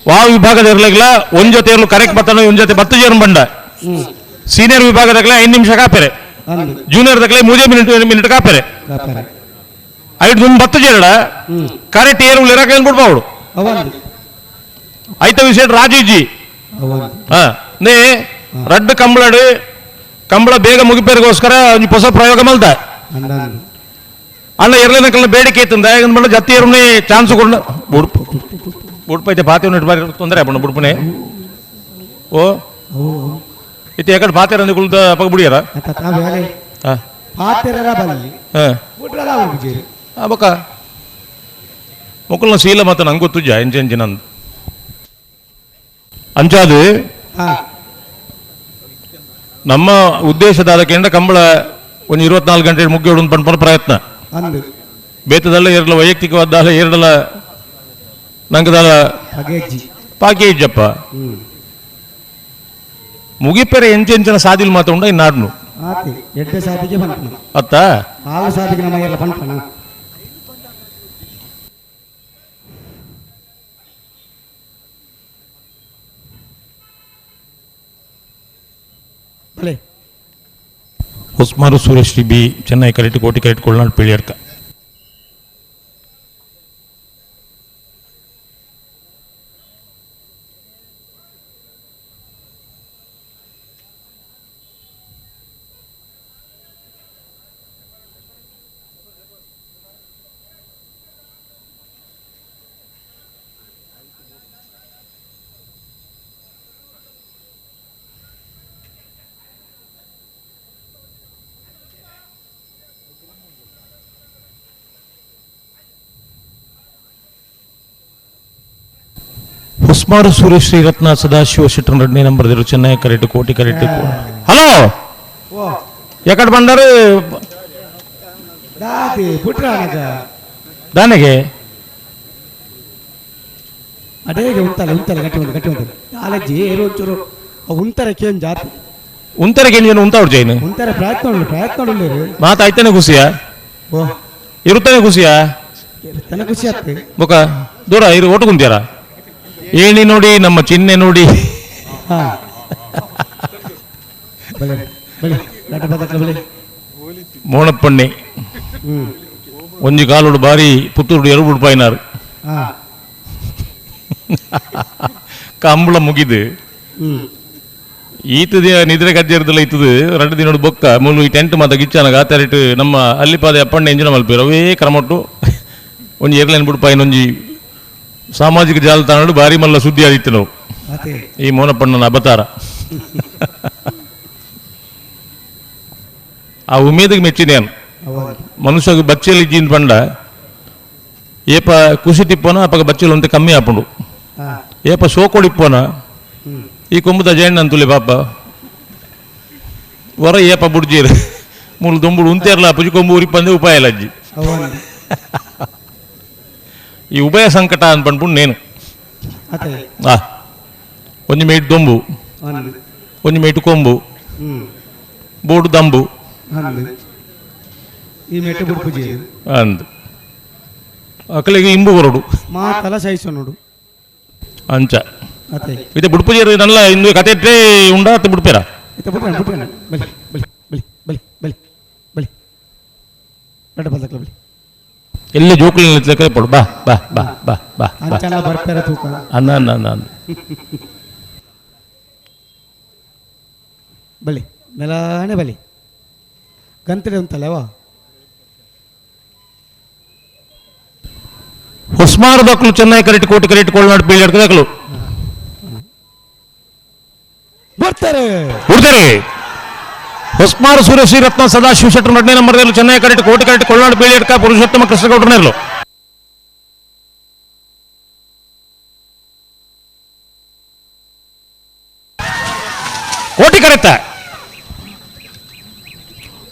ವಾ ವಿಭಾಗದ ಇರ್ಲಿಲ್ಲ ಒಂದ್ ಜೊತೆ ಇರ್ಲು ಕರೆಕ್ಟ್ ಬತ್ತಾನ ಒಂದ್ ಜೊತೆ ಬತ್ತು ಜೇರು ಬಂಡ. ಸೀನಿಯರ್ ವಿಭಾಗದಾಗಲೇ 5 ನಿಮಿಷ ಕಾಪೆರೆ, ಜೂನಿಯರ್ ದಾಗಲೇ 3 ಮಿನಿಟ್ ಕಾಪೆರೆ. ಐದು ದುಮ್ ಬತ್ತು ಜೇರಡ ಕರೆಕ್ಟ್ ಏರು ಇರಕ ಬಿಡ್ಬಾವಡು ಐತ ವಿಷಯ ರಾಜೀವ್ಜಿ ನೇ ರಡ್ಡು ಕಂಬಳಡು ಕಂಬಳ ಬೇಗ ಮುಗಿಪೇರಿಗೋಸ್ಕರ ಒಂಜಿ ಹೊಸ ಪ್ರಯೋಗ ಮಲ್ತ ಅಣ್ಣ ಎರಲೇನ ಬೇಡಿಕೆ ಇತ್ತು ದಯಾಗಂದ ಜತ್ತಿ ಏರುನೆ ಚಾನ್ಸ್ ಕೊಡ ಬುಡ್ಪು ಬುಡ್ಪ ಐತೆ ಪಾತೆ ಬಾರಿ ತೊಂದರೆ ಅಪ್ಪಣ್ಣ ಬುಡ್ಪನೆ ಓ ಇತ್ತೆ ಎಕಡೆ ಪಾತೆ ರಂದು ಕುಳ್ತ ಪಗ ಬುಡಿಯರ ಬೊಕ್ಕ ಮೊಕ್ಕಲ್ನ ಶೀಲ ಮತ್ತೆ ನಂಗೆ ಗೊತ್ತು ಎಂಚ ನಂದು ಅಂಚಾದು ನಮ್ಮ ಉದ್ದೇಶದ ಅದಕ್ಕೆ ಕಂಬಳ ಒಂದು 24 ಗಂಟೆ ಮುಗಿಯೋಡು ಪಣ್ಪನ ಪ್ರಯತ್ನ ಬೇತದಲ್ಲ ಎರಡಲ ವೈಯಕ್ತಿಕವಾದ ಎರಡಲ ನಂಗದಲ್ಲ ಪಾಕೇಜಪ್ಪ ಮುಗಿಪೆರೆ ಎಂಚೆಂಚಿನ ಸಾದಿಲ್ ಮಾತ್ರ ಉಂಡ ಇನ್ನಾಡ್ನು ಅತ್ತ ಹೊಸ್ಮಾರು ಸುರೇಶ್ ಬಿ ಚೆನ್ನೈ ಕರೆಕ್ಟ್ ಕೋಟಿ ಕರೆಕ್ಟ್ ಕೊಳ್ನಾಡು ಪಿಳಿಯರ್ಕ. ಹೊಸ್ಮಾರು ಸುರೇಶ್ ಶ್ರೀರತ್ನ ಸದಾಶಿವ ಶೆಟ್ಟರ್ ಎರಡನೇ ನಂಬರ್ ಚೆನ್ನೈ ಕರೆಕ್ಟ್ ಕೋಟಿ ಕರೆಕ್ಟ್. ಹಲೋ ಎಕಡೆ ಬಂದಾರು ದಾನಿಗೆ ಅದೇ ಉಂತಲ್ಲ ಉಂತಲ್ಲ ಗಟ್ಟಿ ಒಂದು ಗಟ್ಟಿ ಒಂದು ಕಾಲೇಜಿ ಏರು ಒಂಚೂರು ಉಂತಾರೆ ಕೇನ್ ಜಾತಿ ಉಂತಾರೆ ಕೇನ್ ಉಂತ ಅವ್ರು ಜೈನ್ ಉಂತಾರೆ ಪ್ರಯತ್ನ ಪ್ರಯತ್ನ ಮಾತಾಯ್ತಾನೆ ಖುಷಿಯಾ ಓ ಇರುತ್ತಾನೆ ಖುಷಿಯಾ ಇರುತ್ತಾನೆ ಖುಷಿ ಆಗ್ತದೆ ಬೊಕ ದೂರ ಇರು ಓಟು ಕುಂತಿಯಾರ ಏಣಿ ನೋಡಿ ನಮ್ಮ ಚಿಹ್ನೆ ನೋಡಿ ಮೋಣಪ್ಪಣ್ಣೆ ಒಂಜಿ ಕಾಲುಡು ಬಾರಿ ಪುತ್ತೂರು ಎರಡು ಬುಡ್ಪಾಯಿನಾರು ಕಂಬಳ ಮುಗಿದು ಈತದ ನಿದ್ರೆ ಕಜ್ಜೇರ್ದಲ್ಲ ಇತ್ತದು 2 ದಿನದ ಬೊಕ್ಕ ಮುಲು ಈ ಟೆಂಟ್ ಮಾತ ಗಿಚ್ಚಾನಗ ಆತರಿಟ್ ನಮ್ಮ ಅಲ್ಲಿಪಾದ ಅಪ್ಪಣ್ಣ ಎಂಜಿನ ಮಲ್ಪೇರು ಅವೇ ಕ್ರಮೊಟ್ಟು ಒಂಜಿ ಏರ್ಲೈನ್ ಬುಡ್ಪಾಯಿನ ಒಂಜಿ ಸಾಮಾಜಿಕ ಜಾಲತಾಣ ಭಾರಿ ಮಲ್ಲ ಸುದ್ದಿ ಆದಿತ್ತು ನಾವು ಈ ಮೋನಪ್ಪಣ್ಣನ ಅಬತಾರ. ಆ ಉಮೇದಿಗೆ ಮೆಚ್ಚಿನೇನು ಮನುಷ್ಯಗೆ ಬಚ್ಚಲಿ ಜೀನ್ ಪಂಡ ಏಪ ಖುಷಿ ತಿಪ್ಪೋನ ಅಪ್ಪಗ ಬಚ್ಚಲು ಅಂತ ಕಮ್ಮಿ ಆಪುಂಡು ಏಪ ಶೋಕೊಡಿಪ್ಪೋನ ಈ ಕೊಂಬುದ ಜಯಣ್ಣ ಅಂತುಲೆ ಪಾಪ ಹೊರ ಏಪ ಬುಡ್ಜೀರು ಮೂಲು ದೊಂಬುಡು ಉಂತೇರ್ಲ ಪುಜಿ ಕೊಂಬು ಉರಿಪಂದೆ ಉಪಾಯ ಲಜ್ಜಿ ಈ ಉಭಯ ಸಂಕಟ ಅನ್ಪಂಡ್ಪುಂಡು ನೇನು ಒಂಜಿ ಮೇಟ್ ದೊಂಬು ಒಂಜಿ ಮೇಟು ಕೊಂಬು ಬೋಡು ದಂಬು ಅಂದ್ ಅಕಲಿಗೆ ಇಂಬು ಬರೋಡು ಮಾತಲ ಸಹಿಸೋಡು ಅಂಚ ಇದು ಬುಡ್ಪುಜೇರು ನಲ್ಲ ಇಂದು ಕತೆ ಉಂಡ ಅತ್ತೆ ಬುಡ್ಪೇರ ಬಲಿ ಬಲಿ ಬಲಿ ಬಲಿ ಬಲಿ ಬಲಿ ಬಲಿ ಎಲ್ಲ ಜೋಕುలు ಪಡು ಬಾ ಬಾ ಬಾ ಬಾ ಬಾ ಅಂಚನ ಬರ್ಪೇರ ತೂಕ ಅನ್ನ ಅನ್ನ ಅನ್ನ ಅನ್ನ ಬಲಿ ಮೆಲಾನೆ ಬಲಿ ಗಂತಡೆ ಉಂಟಲ್ಲವಾ ಹೊಸ್ಮಾರು ದಕ್ಕಲು ಚೆನ್ನೈ ಕರೆಕ್ಟ್ ಕೋಟಿ ಕರೆಕ್ಟ್ ಕೊಳ್ನಾಡು ಬೀಳಿ ದಕ್ಕಲು ಬರ್ತಾರೆ ಹುಡ್ತಾರೆ ಹೊಸ್ಮಾರು ಸೂರ್ಯ ಶ್ರೀರತ್ನ ಸದಾಶಿವ ಶೆಟ್ಟರ್ ನಡ್ನೇ ನಂಬರ್ ಚೆನ್ನೈ ಕರೆಕ್ಟ್ ಕೋಟಿ ಕರೆಕ್ಟ್ ಕೊಳ್ನಾಡು ಬೀಳಿ ಅಡ್ಕ ಪುರುಷೋತ್ತಮ ಕೃಷ್ಣಗೌಡರನೇರ್ಲು ಕೋಟಿ ಕರೆತ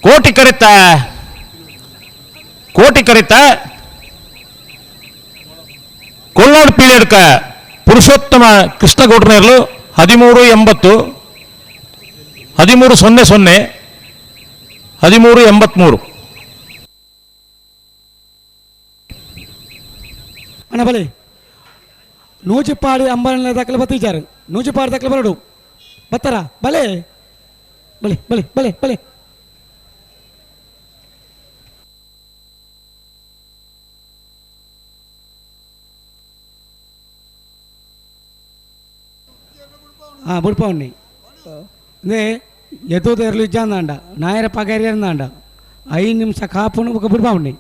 ಕೋಟಿ ಕರೆತ ಕೋಟಿ ಕರೆತ ಕೊಲ್ನಾಡು ಪೀಳಿಯಡ್ಕ ಪುರುಷೋತ್ತಮ ಕೃಷ್ಣಗೌಡರನೇರ್ಲು 13.80 13.00 13.83. ಅಣ್ಣ ಬಲಿ ನೂಜಿಪಾಡಿ ಅಂಬಾರಿ ದಾಖಲೆ ಬತ್ತಿದ್ದಾರೆ ನೂಜಿಪಾಡಿ ದಾಖಲೆ ಬರಡು ಬತ್ತಾರ ಬಲೆ ಬಲಿ ಬಲಿ ಬಲೆ ಬಲೆ ಹಾಂ ಬುಡ್ಪವನ್ನಿ ಅದೇ ಎತ್ತೋದೇರ್ಲು ಇಜ್ಜಾಂದಾಂಡ ನಾಯರ ಪಗರಿಯಂದಾಂಡ 5 ನಿಮಿಷ ಕಾಪುನು ಬೊಕ ಬುಡ್ಪವನ್ನಿ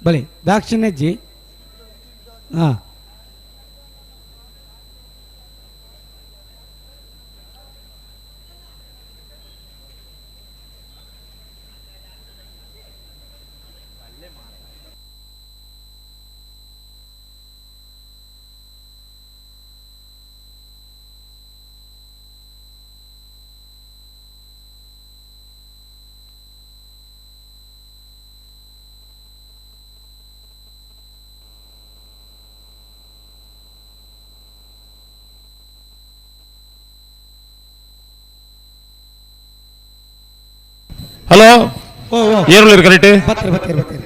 ಬಲೆ ದಾಕ್ಷಿಣ್ಯಜ್ಜಿ ಹಾಂ ಹಲೋ ಏರುಳಿರು ಕರೆಕ್ಟ್ ಬತ್ತಾರೆ ಬತ್ತಾರೆ ಬತ್ತಾರೆ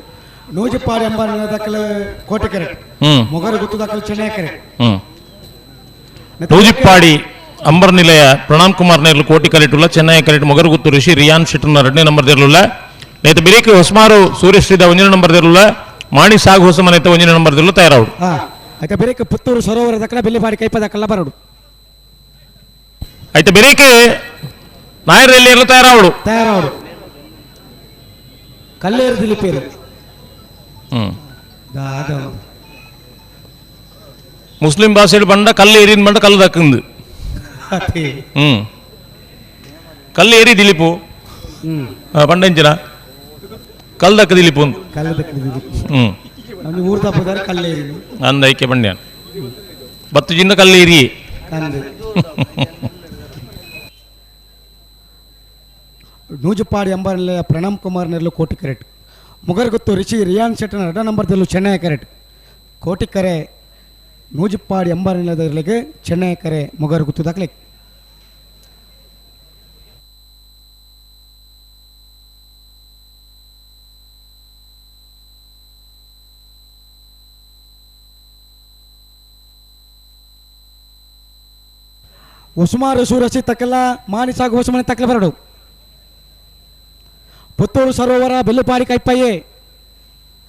ನೂಜಿಪಾಡಿ ಅಂಬಾರಿ ದಾಖಲೆ ಕೋಟೆ ಕರೆಕ್ಟ್ ಮೊಗರು ಗುತ್ತು ದಾಖಲೆ ಚೆನ್ನೈ ಕರೆಕ್ಟ್ ನೂಜಿಪ್ಪಾಡಿ ಅಂಬರ್ ನಿಲಯ ಪ್ರಣಾಮ್ ಕುಮಾರ್ ನೇರ್ಲು ಕೋಟಿ ಕರೆಕ್ಟ್ ಉಲ್ಲ ಚೆನ್ನೈ ಕರೆಕ್ಟ್ ಮೊಗರುಗುತ್ತು ಋಷಿ ರಿಯಾನ್ ಶೆಟ್ಟರ್ನ 2ನೇ ನಂಬರ್ ದೇರ್ಲುಲ್ಲ ನೇತ ಬಿರೇಕಿ ಹೊಸ್ಮಾರು ಸೂರ್ಯಶ್ರೀದ 1ನೇ ನಂಬರ್ ದೇರ್ಲುಲ್ಲ ಮಾಣಿ ಸಾಗು ಹೊಸಮ ನೇತ 1ನೇ ನಂಬರ್ ದೇರ್ಲು ತಯಾರಾವು ಆಯ್ತಾ ಬೇರೆ ಪುತ್ತೂರು ಸರೋವರ ದಾಖಲೆ ಬೆಳ್ಳಿಪಾಡಿ ಕೈಪ ದಾಖಲೆ ಬರೋಡು ಆಯ್ತಾ ಬೇರೇಕೆ ನಾಯರ್ ಎಲ್ಲಿ ತಯಾರಾವಡು ತಯಾರಾವಡು ಕಲ್ಲೇರು ದಿಲಿಪೇರು ಮುಸ್ಲಿಂ ಭಾಷೆಯಲ್ಲಿ ಬಂಡ ಕಲ್ಲು ಏರಿನ ಬಂಡ ಕಲ್ಲು ದಕ್ಕಂದು ಕಲ್ಲು ಏರಿ ದಿಲಿಪು ಬಂಡ ಇಂಚಿನ ಕಲ್ಲು ದಕ್ಕ ದಿಲಿಪು ಊರು ತಪ್ಪದಾರೆ ಕಲ್ಲೇರಿ ಅಂದ ಐಕ್ಯ ಬಂಡ್ಯಾನ ಬತ್ತು ಜಿನ್ನ ಕಲ್ಲೇರಿ ನೂಜುಪಾಡಿ ಅಂಬಾರಿನಿಲಯ ಪ್ರಣಾಮ್ ಕುಮಾರ್ ನೆರಳು ಕೋಟಿ ಕರೆಕ್ಟ್ ಮುಗರ್ಗುತ್ತು ರಿಷಿ ರಿಯಾನ್ ಶೆಟ್ಟನ 2 ನಂಬರ್ ದಲ್ಲೂ ಚೆನ್ನೈ ಕರೆಕ್ಟ್ ಕೋಟಿಕರೆ ನೂಜುಪಾಡಿ ಅಂಬಾರಿನಿಲಯದವರಿಗೆ ಚೆನ್ನೈ ಕರೆ ಮುಗರ್ಗುತ್ತು ದಾಖಲೆ. ಉಸುಮಾರು ಸೂರಸಿ ತಕ್ಕಲ್ಲ ಮಾನಿ ಸಾಗು ಹೊಸಮನೆ ತಕ್ಕಲ ಬರಡು ಪುತ್ತೂರು ಸರೋವರ ಬೆಲ್ಲುಪಾಡಿ ಕೈಪಯ್ಯೆ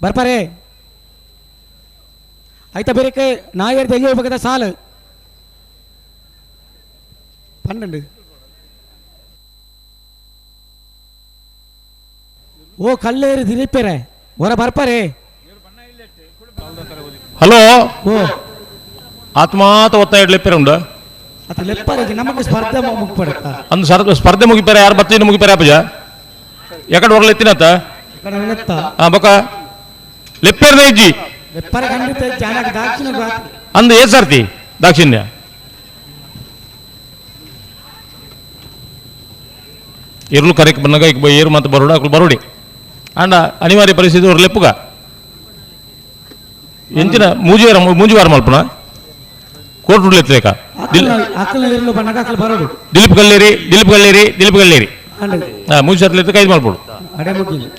ಬರ್ಪಾರೆ ಆಯ್ತಾ ಬೇರೆಕೆ ನಾಯರ್ ಎಲ್ಲಿ ಹೋಗ್ಬೇಕಾದ ಸಾಲು 12 ಓ ಕಲ್ಲೇರಿ ದಿಲೀಪೇರೆ ಹೊರ ಬರ್ಪಾರೆ. ಹಲೋ ಓ ಆತ್ಮಾತ ಒತ್ತಾಯ ಲೆಪ್ಪೇರೆ ಉಂಡ ಅದು ಲೆಪ್ಪರಿಗೆ ನಮಗೆ ಸ್ಪರ್ಧೆ ಮುಗಿಪಡುತ್ತ ಅಂದು ಸರ್ ಸ್ಪರ್ಧೆ ಮುಗಿಪಾರೆ ಯಾರು ಬತ್ತೀನ ಮುಗಿಪಾರೆ ಅಪ್ಪಜ ಎಕಡೆ ಹೊರಲು ಎತ್ತಿನತ್ತ ಹಾ ಬೊಕ ಲೆಪ್ಪೇರ್ನ ಇಜ್ಜಿ ಲೆಪ್ಪರ ಖಂಡಿತ ಜಾನಕ ದಾಕ್ಷಿಣ್ಯ ಅಂದು ಏ ಸರ್ತಿ ದಾಕ್ಷಿಣ್ಯ ಇರ್ಲು ಕರೆಕ್ ಬಂದಾಗ ಈಗ ಏರು ಮತ್ತು ಬರೋಡ ಅಕ್ಲು ಬರೋಡಿ ಅಂಡ ಅನಿವಾರ್ಯ ಪರಿಸ್ಥಿತಿ ಅವ್ರ ಲೆಪ್ಪುಗ ಎಂಚಿನ ಮೂಜಿವಾರ ಮೂಜಿವಾರ ಮಲ್ಪುಣ ಕೋರ್ಟ್ ಲೆತ್ತಲೇಕ ಬರೋಡು ದಿಲೀಪ್ ಗಲ್ಲೇರಿ ದಿಲೀಪ್ ಗಲ್ಲೇರಿ ದಿಲೀಪ್ ಗಲ್ಲೇರಿ ಹಾಂ ಮೂಜಿ ಸರ್ತಿ ಲೆತ್ತ ಕೈದು ಮಾಡ್ಬೋದು.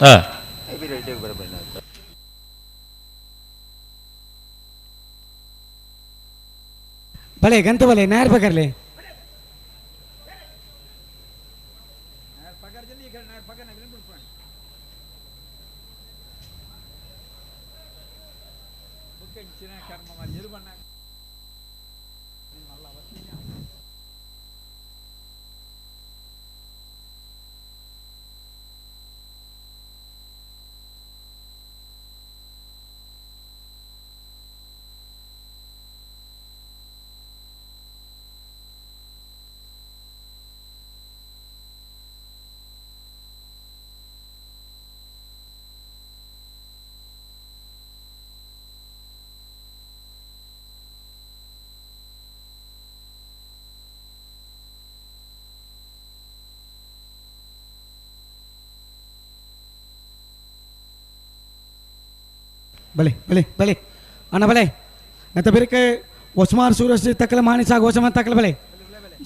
ಹಾಂ ಬಲೆ ಗಂತ ಬಲೆ ನಾಯರ್ ಬಗರ್ಲೆ ಬಲೆ ಬಲೆ ಬಲೆ ಅಣ್ಣ ಬಲೆ ನತ್ತ ಬೇರೆ ಒಸ್ಮಾರ್ ಸೂರಜ್ ತಕ್ಕಲ ಮಾಣಿಸಾಗ ಓಸಮನ್ ತಕ್ಕಲ ಬಲೆ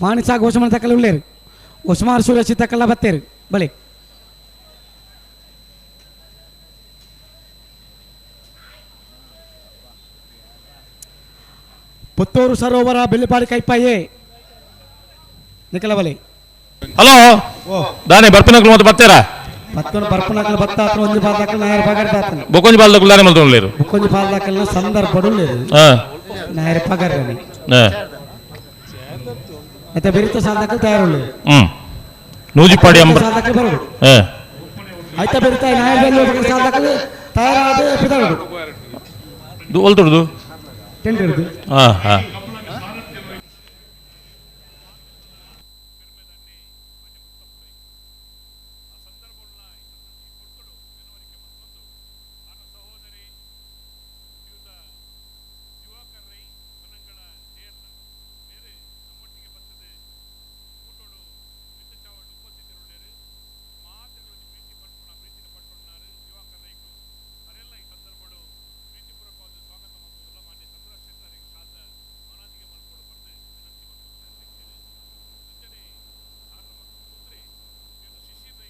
ಮಾಣಿಸಾಗ ಓಸಮನ್ ತಕ್ಕಲ ಉಳ್ಳೇರು ಒಸ್ಮಾರ್ ಸೂರಜ್ ತಕ್ಕಲ ಬತ್ತೇರು ಬಲೆ ಪುತ್ತೂರು ಸರೋವರ ಬೆಳ್ಳಿಪಾಡಿ ಕೈಪಾಯೇ ನಿಕಲ ಬಲೆ. ಹಲೋ ದಾನೆ ಬರ್ಪಿನಕ್ಲು ಮತ್ತೆ ಬತ್ತೇರಾ ಪತ್ತೊಂದು ಬರ್ಪನಕಲ್ ಬತ್ತ ಆತನ ಒಂಜಿ ಬಾಲ್ದಾಕಲ್ ನಾಯರ್ ಪಗರ್ದಾತನ ಬೊಕೊಂಜಿ ಬಾಲ್ದಾಕಲ್ ದಾನೆ ಮಲ್ತೊಂಡ್ಲೇರು ಬೊಕೊಂಜಿ ಬಾಲ್ದಾಕಲ್ನ ಸಂದರ್ಭಡುಲ್ಲೇರು ನಾಯರ್ ಪಗರ್ರನಿ ಮತ್ತೆ ಬೆರಿತ ಸಾಲ್ದಾಕಲ್ ತಯಾರುಲ್ಲೇರು ನೂಜಿಪಾಡಿ ಅಂಬ ಸಾಲ್ದಾಕಲ್ ಬರೋಡು ಆಯ್ತಾ ಬೆರಿತ ನಾಯರ್ ಬೆಲ್ಲ ಪಗರ್ ಸಾಲ್ದಾಕಲ್ ತಯಾರಾದ ಪಿದಾಡು ಒಲ್ತುಡ್ದು ಟೆಂಟ್ ಹಿಡಿದು ಹಾಂ ಹಾಂ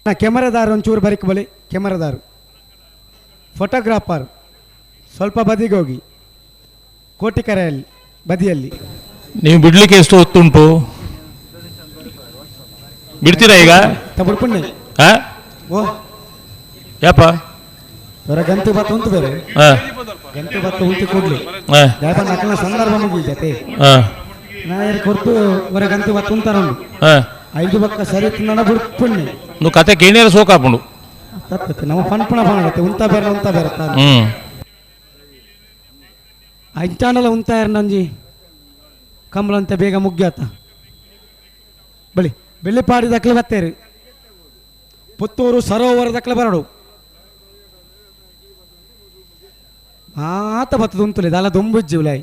ಕೆಮರಾದಾರು ಒಂಚೂರು ಬರಿಕ್ ಬಲಿ ಕೆಮರಾದಾರು ಫೋಟೋಗ್ರಾಫರ್ ಸ್ವಲ್ಪ ಬದಿಗೆ ಹೋಗಿ ಕೋಟಿಕರೆಯಲ್ಲಿ ಬದಿಯಲ್ಲಿ. ನೀವು ಬಿಡ್ಲಿಕ್ಕೆ ಎಷ್ಟು ಹೊತ್ತುಂಟು ಬಿಡ್ತೀರಾ ಈಗ? ಓ ಯಾಪ ಗಂತು ಬತ್ತ ಉಂಟು ಬೇರೆ ಗಂತು ಬತ್ತ ಉಂಟು ಕೂಡ್ಲಿ ಯಾಕಂದ್ರೆ ಸಂದರ್ಭ ಮುಗಿಜತೆ ನಾಯರ್ ಕೊರ್ತು ಹೊರ ಗಂತು ಬತ್ತ ಉಂಟಾರ ಐದು ಬಕ್ಕ ಸರಿ ತಿನ್ನಣ ಬುಡ್ಪುಣ್ಣೆ నువ్వు ಕತೆ ಕೇಣಿಯರ ಸೋಕಾಪುಂಡು ತಪ್ಪತ್ತೆ ನಮ್ಮ ಪನ್ಪಣ ಪಣತ್ತೆ ಉಂತ ಬೇರೆ ಉಂತ ಬೇರೆ ಅಂಚಾನಲ ಉಂತ ನಂಜಿ ಕಂಬಳಂತ ಬೇಗ ಮುಗ್ಯಾತ ಬಳಿ ಬೆಳ್ಳಿಪಾಡಿ ದಕ್ಲೆ ಬತ್ತೇರಿ ಪುತ್ತೂರು ಸರೋವರ ದಕ್ಲೆ ಬರಡು ಮಾತ ಬತ್ತದ ಉಂತುಲೆ ದಾಲ ದೊಂಬುಜ್ಜಿವ್ಲಾಯ್.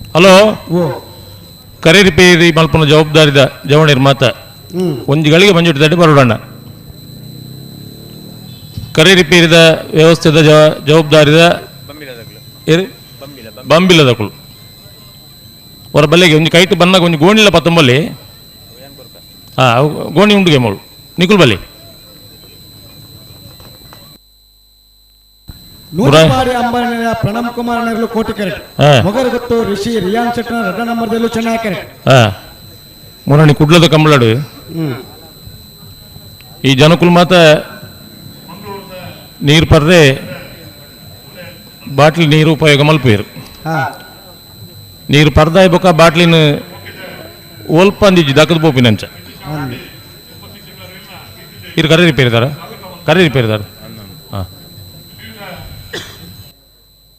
ಹಲೋ ಓ ಕರೇರಿ ಪೇರಿ ಮಲ್ಪನ ಜವಾಬ್ದಾರಿದ ಜವಣಿರ್ ಮಾತ ಒಂಜಿ ಗಳಿಗೆ ಮಂಜುಟ್ಟು ತಡ್ಡಿ ಬರೋಡಣ್ಣ ಕರೇರಿ ಪೇರಿದ ವ್ಯವಸ್ಥೆದ ಜವಾಬ್ದಾರಿದ ಬಂಬಿಲ್ಲದಕ್ಕಳು ಅವರ ಬಲ್ಲೆಗೆ ಒಂಜಿ ಕೈಟ್ ಬಂದಾಗ ಒಂಜಿ ಗೋಣಿಲ್ಲ ಪತ್ತೊಂಬಲ್ಲಿ ಹಾಂ ಗೋಣಿ ಉಂಡುಗೆ ಮೋಳು ನಿಕುಲ್ ಬಲ್ಲಿ ನೂರುಪಾಡಿ ಅಂಬಾನಿ ಪ್ರಣಮ್ ಕುಮಾರ್ ನೆರಳು ಕೋಟಿ ಕರೆಕ್ಟ್ ಮೊಗರು ಗೊತ್ತು ಋಷಿ ರಿಯಾನ್ ಶೆಟ್ಟರ್ ರಡ್ಡ ನಂಬರ್ದಲ್ಲೂ ಚೆನ್ನಾಗಿ ಕರೆಕ್ಟ್. ಮೊರಣಿ ಕುಡ್ಲದ ಕಂಬಳಡು ಈ ಜನಕುಲ್ ಮಾತ ನೀರು ಪರ್ರೆ ಬಾಟ್ಲಿ ನೀರು ಉಪಯೋಗ ಮಲ್ಪೇರು ನೀರು ಪರ್ದಾಯ್ ಬೊಕ್ಕ ಬಾಟ್ಲಿನ ಒಲ್ಪ ಅಂದಿಜ್ಜಿ ದಕ್ಕದ ಪೋಪಿನಂಚ ಇರು ಕರೆ ರಿಪೇರ್ ಇದಾರ ಕರೆ ರಿಪೇರ್ ಇದಾರ ಹಾಂ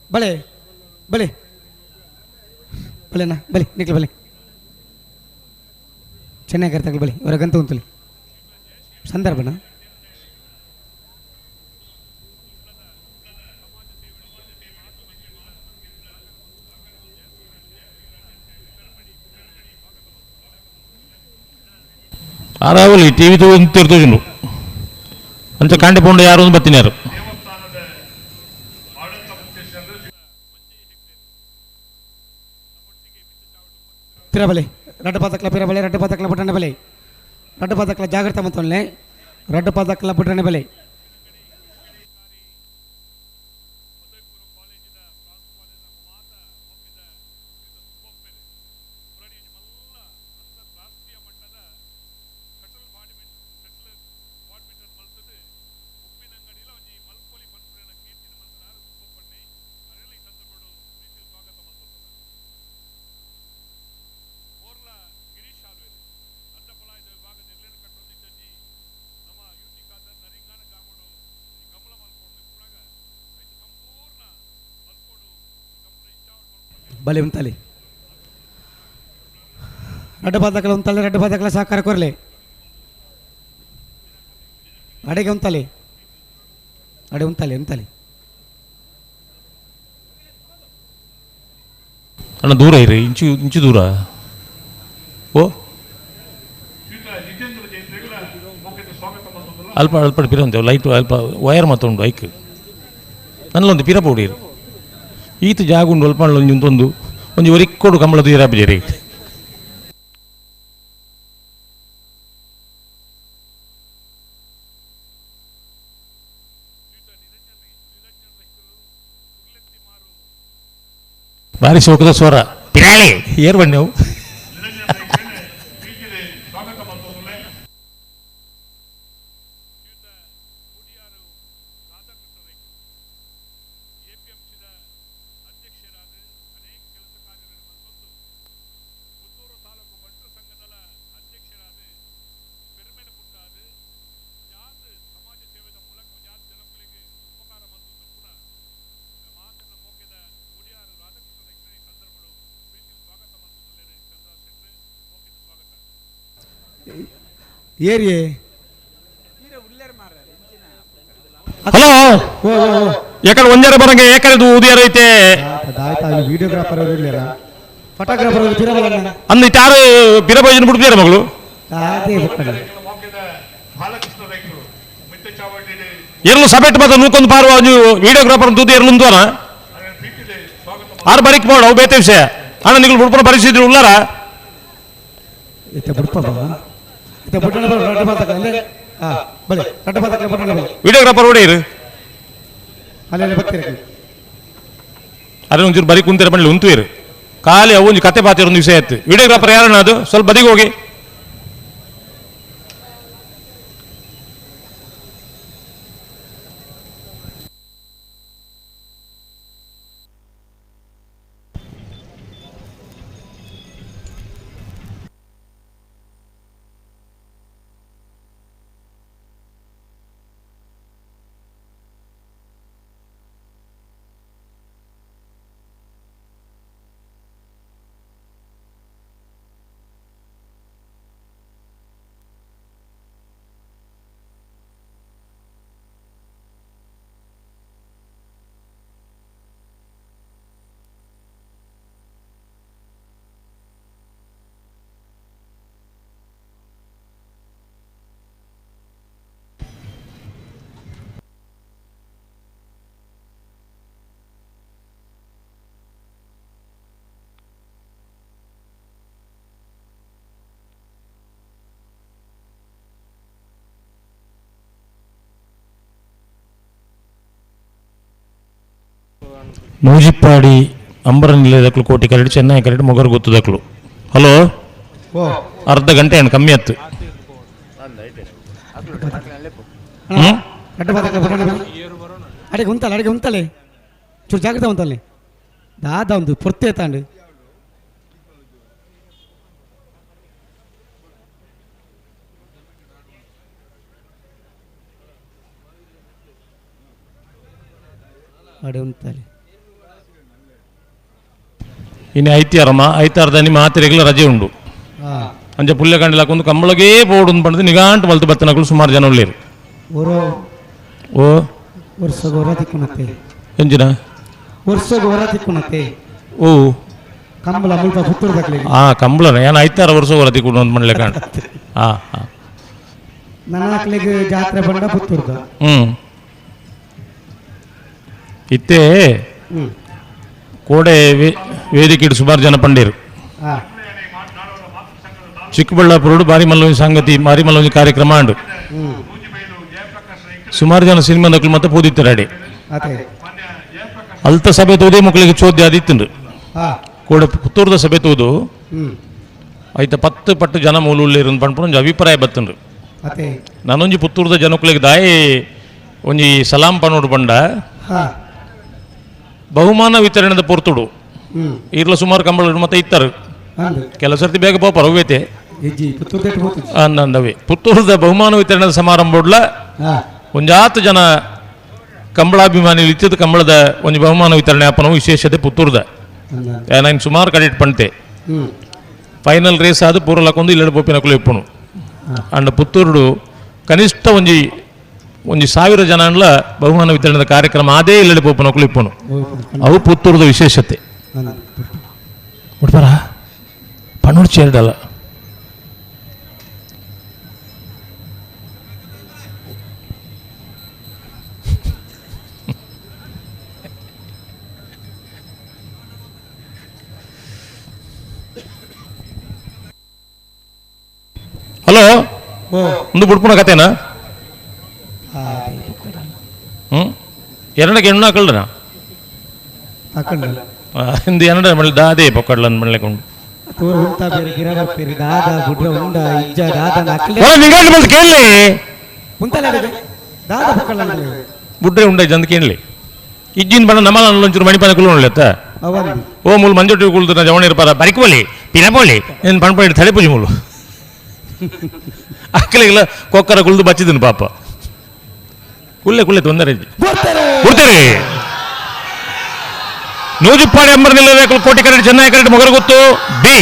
ಬಳೆ ಬಳೆ ಬಳೆನಾ ಬಲೆ ನಿಕ್ಲ ಬಲೆ ಚೆನ್ನಾಗಿ ಅರ್ಥ ಬಲೆ ಹೊರಗಂತ ಉಂತಲಿ ಸಂದರ್ಭನ ಆರಾವಲಿ ಟಿವಿ ತೋಜುಂಡು ಅಂಚ ಕಾಂಡೆ ಪೋಂಡ ಯಾರು ಒಂದು ಬತ್ತಿನಾರು ಪಿರಬಲೆ ರಡ್ಡ ಪಾದಕ್ಲ ಪಿರಬಲೆ ರಡ್ಡ ಪಾದಕ್ಲ ಬುಟ್ಟಣ ಬಲೆ ರಡ್ಡ ಪಾದಕ್ಲ ಜಾಗ್ರತೆ ಮತ್ತೊನ್ನೆ ರಡ್ಡ ಪಾದಕ್ಲ ಬುಟ್ಟಣ ಬಲೆ ಬಲೆ ಉಂತಲಿ ರಡ್ಡ ಪಾದಕ್ಲ ಉಂತಲೆ ರಡ್ಡ ಪಾದಕ್ಲ ಸಹಕಾರ ಕೊರಲೆ ಅಡೆಗೆ ಉಂತಲೆ ಅಡೆ ಉಂತಲೆ ಉಂತಲೆ ಅಣ್ಣ ದೂರ ಇರಿ ಇಂಚು ಇಂಚು ದೂರ ಓ ಅಲ್ಪ ಅಲ್ಪ ಪಿರ ಲೈಟ್ ಅಲ್ಪ ವೈರ್ ಮತ್ತುಂಡು ಐಕ್ ನನ್ನೊಂದು ಪಿರ ಪೋಡಿರು ಈತ ಜಾಗ ಉಂಡು ಅಲ್ಪ ಒಂಜಿ ಉಂಟೊಂದು ಒಂಜಿ ಒರಿಕ್ಕೋಡು ಕಂಬಳ ತೀರಾ ಜರಿ ಭಾರಿ ಶೋಕದ ಸ್ವರ ಪಿರಾಳಿ ಏರ್ ಬಣ್ಣವು ಏರಿಯೇ ಹಲೋ ಯಾಕಡೆ ಒಂಜಾರ ಬರಂಗೆ ಏಕಡೆ ಊದಿಯಾರ ಐತೆ ಆಯ್ತಾ ವಿಡಿಯೋಗ್ರಾಫರ್ ಅವರು ಇರ್ಲಿಲ್ಲ ಫೋಟೋಗ್ರಾಫರ್ ಅವರು ಪಿರಬಲಣ್ಣ ಅಂದ್ ಇಟ್ಟಾರು ಪಿರಭೋಜನ ಬಿಡ್ತೀರ ಮಗಳು ಅದೇ ಬಕ್ಕಡ ಎರ್ಲು ಸಬೆಟ್ ಮತ್ತೆ ನೂಕೊಂದು ಪಾರು ವಿಡಿಯೋಗ್ರಾಫರ್ ತೂತು ಎರ್ಲು ಉಂತೋನ ಆರು ಬರಿಕ್ ಬೋಡ ಅವು ಬೇತೆ ವಿಷಯ ಅಣ್ಣ ನೀವು ಬುಡ್ಪನ ಪರಿಸ್ಥಿತಿ ಉಳ್ಳಾರ ಇತ್ತ ಬುಡ್ಪ ಬಾ ಇತ್ತ ಬುಟ್ಟಣ ಬರ ರಡ್ಡ ಪಾದಕ್ಲ ಅಂದ್ರೆ ಹಾ ಬಲೆ ರಡ್ಡ ಪಾದಕ್ಲ ಬುಟ್ಟಣ ಬಲೆ ವಿಡಿಯೋಗ್ರಾಫರ್ ಹೊಡೆಯಿರು ಅಲ್ಲೆಲ್ಲ ಬರ್ತೀರ ಅದೇ ಒಂಚೂರು ಬರಿ ಕುಂತಿರ ಬಂಡ್ಲಿ ಉಂತುವಿರು ಖಾಲಿ ಅವು ಒಂಜಿ ಕತೆ ಪಾತಿರ ಒಂದು ವಿಷಯ ಆಯ್ತು ವಿಡಿಯೋಗ್ರಾಫರ್ ಯಾರಣ್ಣ ಅದು ಸ್ವಲ್ಪ ಬದಿಗೆ ಹೋಗಿ ನೂಜಿಪ್ಪಾಡಿ ಅಂಬರ ನಿಲಯದಕ್ಲು ಕೋಟಿ curd Chennai curd Mogaru ಗೊತ್ತದಕ್ಲು hello ಓ ಅರ್ಧ ಗಂಟೆ ಏನು ಕಮ್ಮಿ ಆಯ್ತು ಹ್ಮ್ ರಡ್ಡ ಪಾದಕ್ಲ ಬುಟ್ಟಣ ಬಲೆ ಅಡಿಗೆ ಉಂತಲ್ಲ ಅಡಿಗೆ ಉಂತಲೆ ಚೂರು ಜಾಗ್ರತೆ ಉಂತಲ್ಲಿ ದಾದ ಒಂದು ಪೊರ್ತೆ ತಾಂಡು ಅಡೆ ಉಂತಾಲೆ. ಇನ್ನು ಐತಿಹಾರಮ್ಮ ಐತಾರದ ನಿಮ್ಮ ಆತಿರೆಗಳ ರಜೆ ಉಂಡು. ಅಂಚೆ ಪುಲ್ಯ ಕಂಡಿಲಾಕೊಂದು ಕಂಬಳಗೇ ಬೋರ್ಡ್ ಪಂಡದು ನಿಗಾಂಟು ಮಲ್ತು ಬತ್ತನಗಳು ಸುಮಾರು ಜನ ಉಳ್ಳೇರು. ಓ ವರ್ಷಗ ಹೊರ ತಿಕ್ಕುನತ್ತೆ. ಎಂಜಿನ ವರ್ಷಗ ಹೊರ ತಿಕ್ಕುನತ್ತೆ. ಓ ಕಂಬಳ ಮುಲ್ಪ ಪುತ್ತೂರು ದಕ್ಲೆಗೆ. ಆ ಕಂಬಳನ ಏನು ಐತಾರ ವರ್ಷ ಹೊರ ತಿಕ್ಕೊಂಡು ಒಂದು ಮಣ್ಲೆ ಕಾಣ. ಹಾ ಹಾ ನನ್ನ ಜಾತ್ರೆ ಬಂಡ ಪುತ್ತೂರ್ದ. ಇತ್ತೆ ಕೋಡೆ ವೇದಿಕೆ ಸುಮಾರು ಜನ ಪಂಡೇರು. ಚಿಕ್ಕಬಳ್ಳಾಪುರಡು ಬಾರಿ ಮಲ್ಲೊಂದು ಸಂಗತಿ ಬಾರಿ ಮಲ್ಲೊಂದು ಕಾರ್ಯಕ್ರಮ ಅಂಡು ಸುಮಾರು ಜನ ಸಿನಿಮಾ ನಕಲು ಮತ್ತೆ ಪೂದಿತ್ತರಾಡಿ ಅಲ್ತ ಸಭೆ ತೋದೇ ಮಕ್ಕಳಿಗೆ ಚೋದ್ಯ ಆದಿತ್ತುಂಡು. ಕೋಡೆ ಪುತ್ತೂರ್ದ ಸಭೆ ತೋದು ಐತ 10 ಪಟ್ಟು ಜನ ಮೂಲ ಪಂಡ್ಪುನ ಒಂಜಿ ಅಭಿಪ್ರಾಯ ಬತ್ತುಂಡು. ನಾನೊಂಜಿ ಪುತ್ತೂರ್ದ ಜನಕ್ಕಳಿಗೆ ದಾಯಿ ಒಂಜಿ ಸಲಾಂ ಪನ್ನೋಡು ಪಂಡ ಬಹುಮಾನ ವಿತರಣೆದ ಪೊರ್ತುಡು ಈರ್ಲ ಸುಮಾರು ಕಂಬಳ ಮತ್ತೆ ಇತ್ತಾರೆ ಕೆಲವು ಸರ್ತಿ ಬೇಗ ಪೋಪರ ಹೋಗೈತೆ ಅಂದವೇ ಪುತ್ತೂರದ ಬಹುಮಾನ ವಿತರಣೆದ ಸಮಾರಂಭ ಒಂಜಾತು ಜನ ಕಂಬಳಾಭಿಮಾನಿ ಇತ್ತಿದ್ದು ಕಂಬಳದ ಒಂದು ಬಹುಮಾನ ವಿತರಣೆ ಅಪ್ಪನ ವಿಶೇಷತೆ ಪುತ್ತೂರ್ದ. ನಾನು ಸುಮಾರು ಕಡೆ ಪಂತೆ ಫೈನಲ್ ರೇಸ್ ಆದ ಪೂರಲಕ್ಕೊಂದು ಇಲ್ಲಡೆ ಪೋಪಿನಕುಲು ಇಪ್ಪುನು ಅಂಡ್ ಪುತ್ತೂರುಡು ಕನಿಷ್ಠ ಒಂಜಿ ಒಂಜಿ 1000 ಜನ ಅಂಡ್ಲ ಬಹುಮಾನ ವಿತರಣೆದ ಕಾರ್ಯಕ್ರಮ ಅದೇ ಇಲ್ಲಡೆ ಪೋಪಿನಕುಲು ಇಪ್ಪುನು. ಅವು ಪುತ್ತೂರದ ವಿಶೇಷತೆ. ಬಿಡ್ಬಾರ ಪಣ್ಣೂರು ಚೇರ್ಡಲ್ಲ. ಹಲೋ ಒಂದು ಬುಡ್ಪುಣ ಕತೆನಾ? ಎರಡಕ್ಕೆ ಎಣ್ಣು ಹಾಕಲ್ದನ ಇಂದು ಎರಡ ಮಳ್ಳಿ ದಾದೆ ಪೊಕ್ಕಡ್ಲನ್ ಮಳ್ಳೆಕೊಂಡು ಕೇಳಲಿ ಬುಡ್ರೆ ಉಂಡ ಜಂದ ಕೇಳಲಿ ಇಜ್ಜಿನ ಬಣ್ಣ ನಮ್ಮಲ್ಲ ಒಂಚೂರು ಮಣಿಪಾನ ಕುಲು ಉಳ್ಳೆತ್ತ ಓ ಮೂಲು ಮಂಜೊಟ್ಟಿ ಕುಳ್ದು ಜವಣ ಇರ್ಪಾರ ಬರಿಕೋಲಿ ಪಿನಪೋಲಿ ಏನು ಪಣ್ಪಡಿ ತಲೆ ಪೂಜೆ ಮೂಲು ಅಕ್ಕಲಿಗೆಲ್ಲ ಕೊಕ್ಕರ ಕುಳ್ದು ಬಚ್ಚಿದನು ಪಾಪ. ಕುಳ್ಳೆ ಕುಳ್ಳೆ ತೊಂದರೆ ಕೊಡ್ತಾರೆ. ನೂಜುಪ್ಪಾಡಿ ಅಂಬರ್ ನಿಲ್ಲಬೇಕು ಕೋಟಿ ಕರೆಂಟ್ ಚೆನ್ನೈ ಕರೆಂಟ್ ಮೊಗರಗುತ್ತು ಬಿ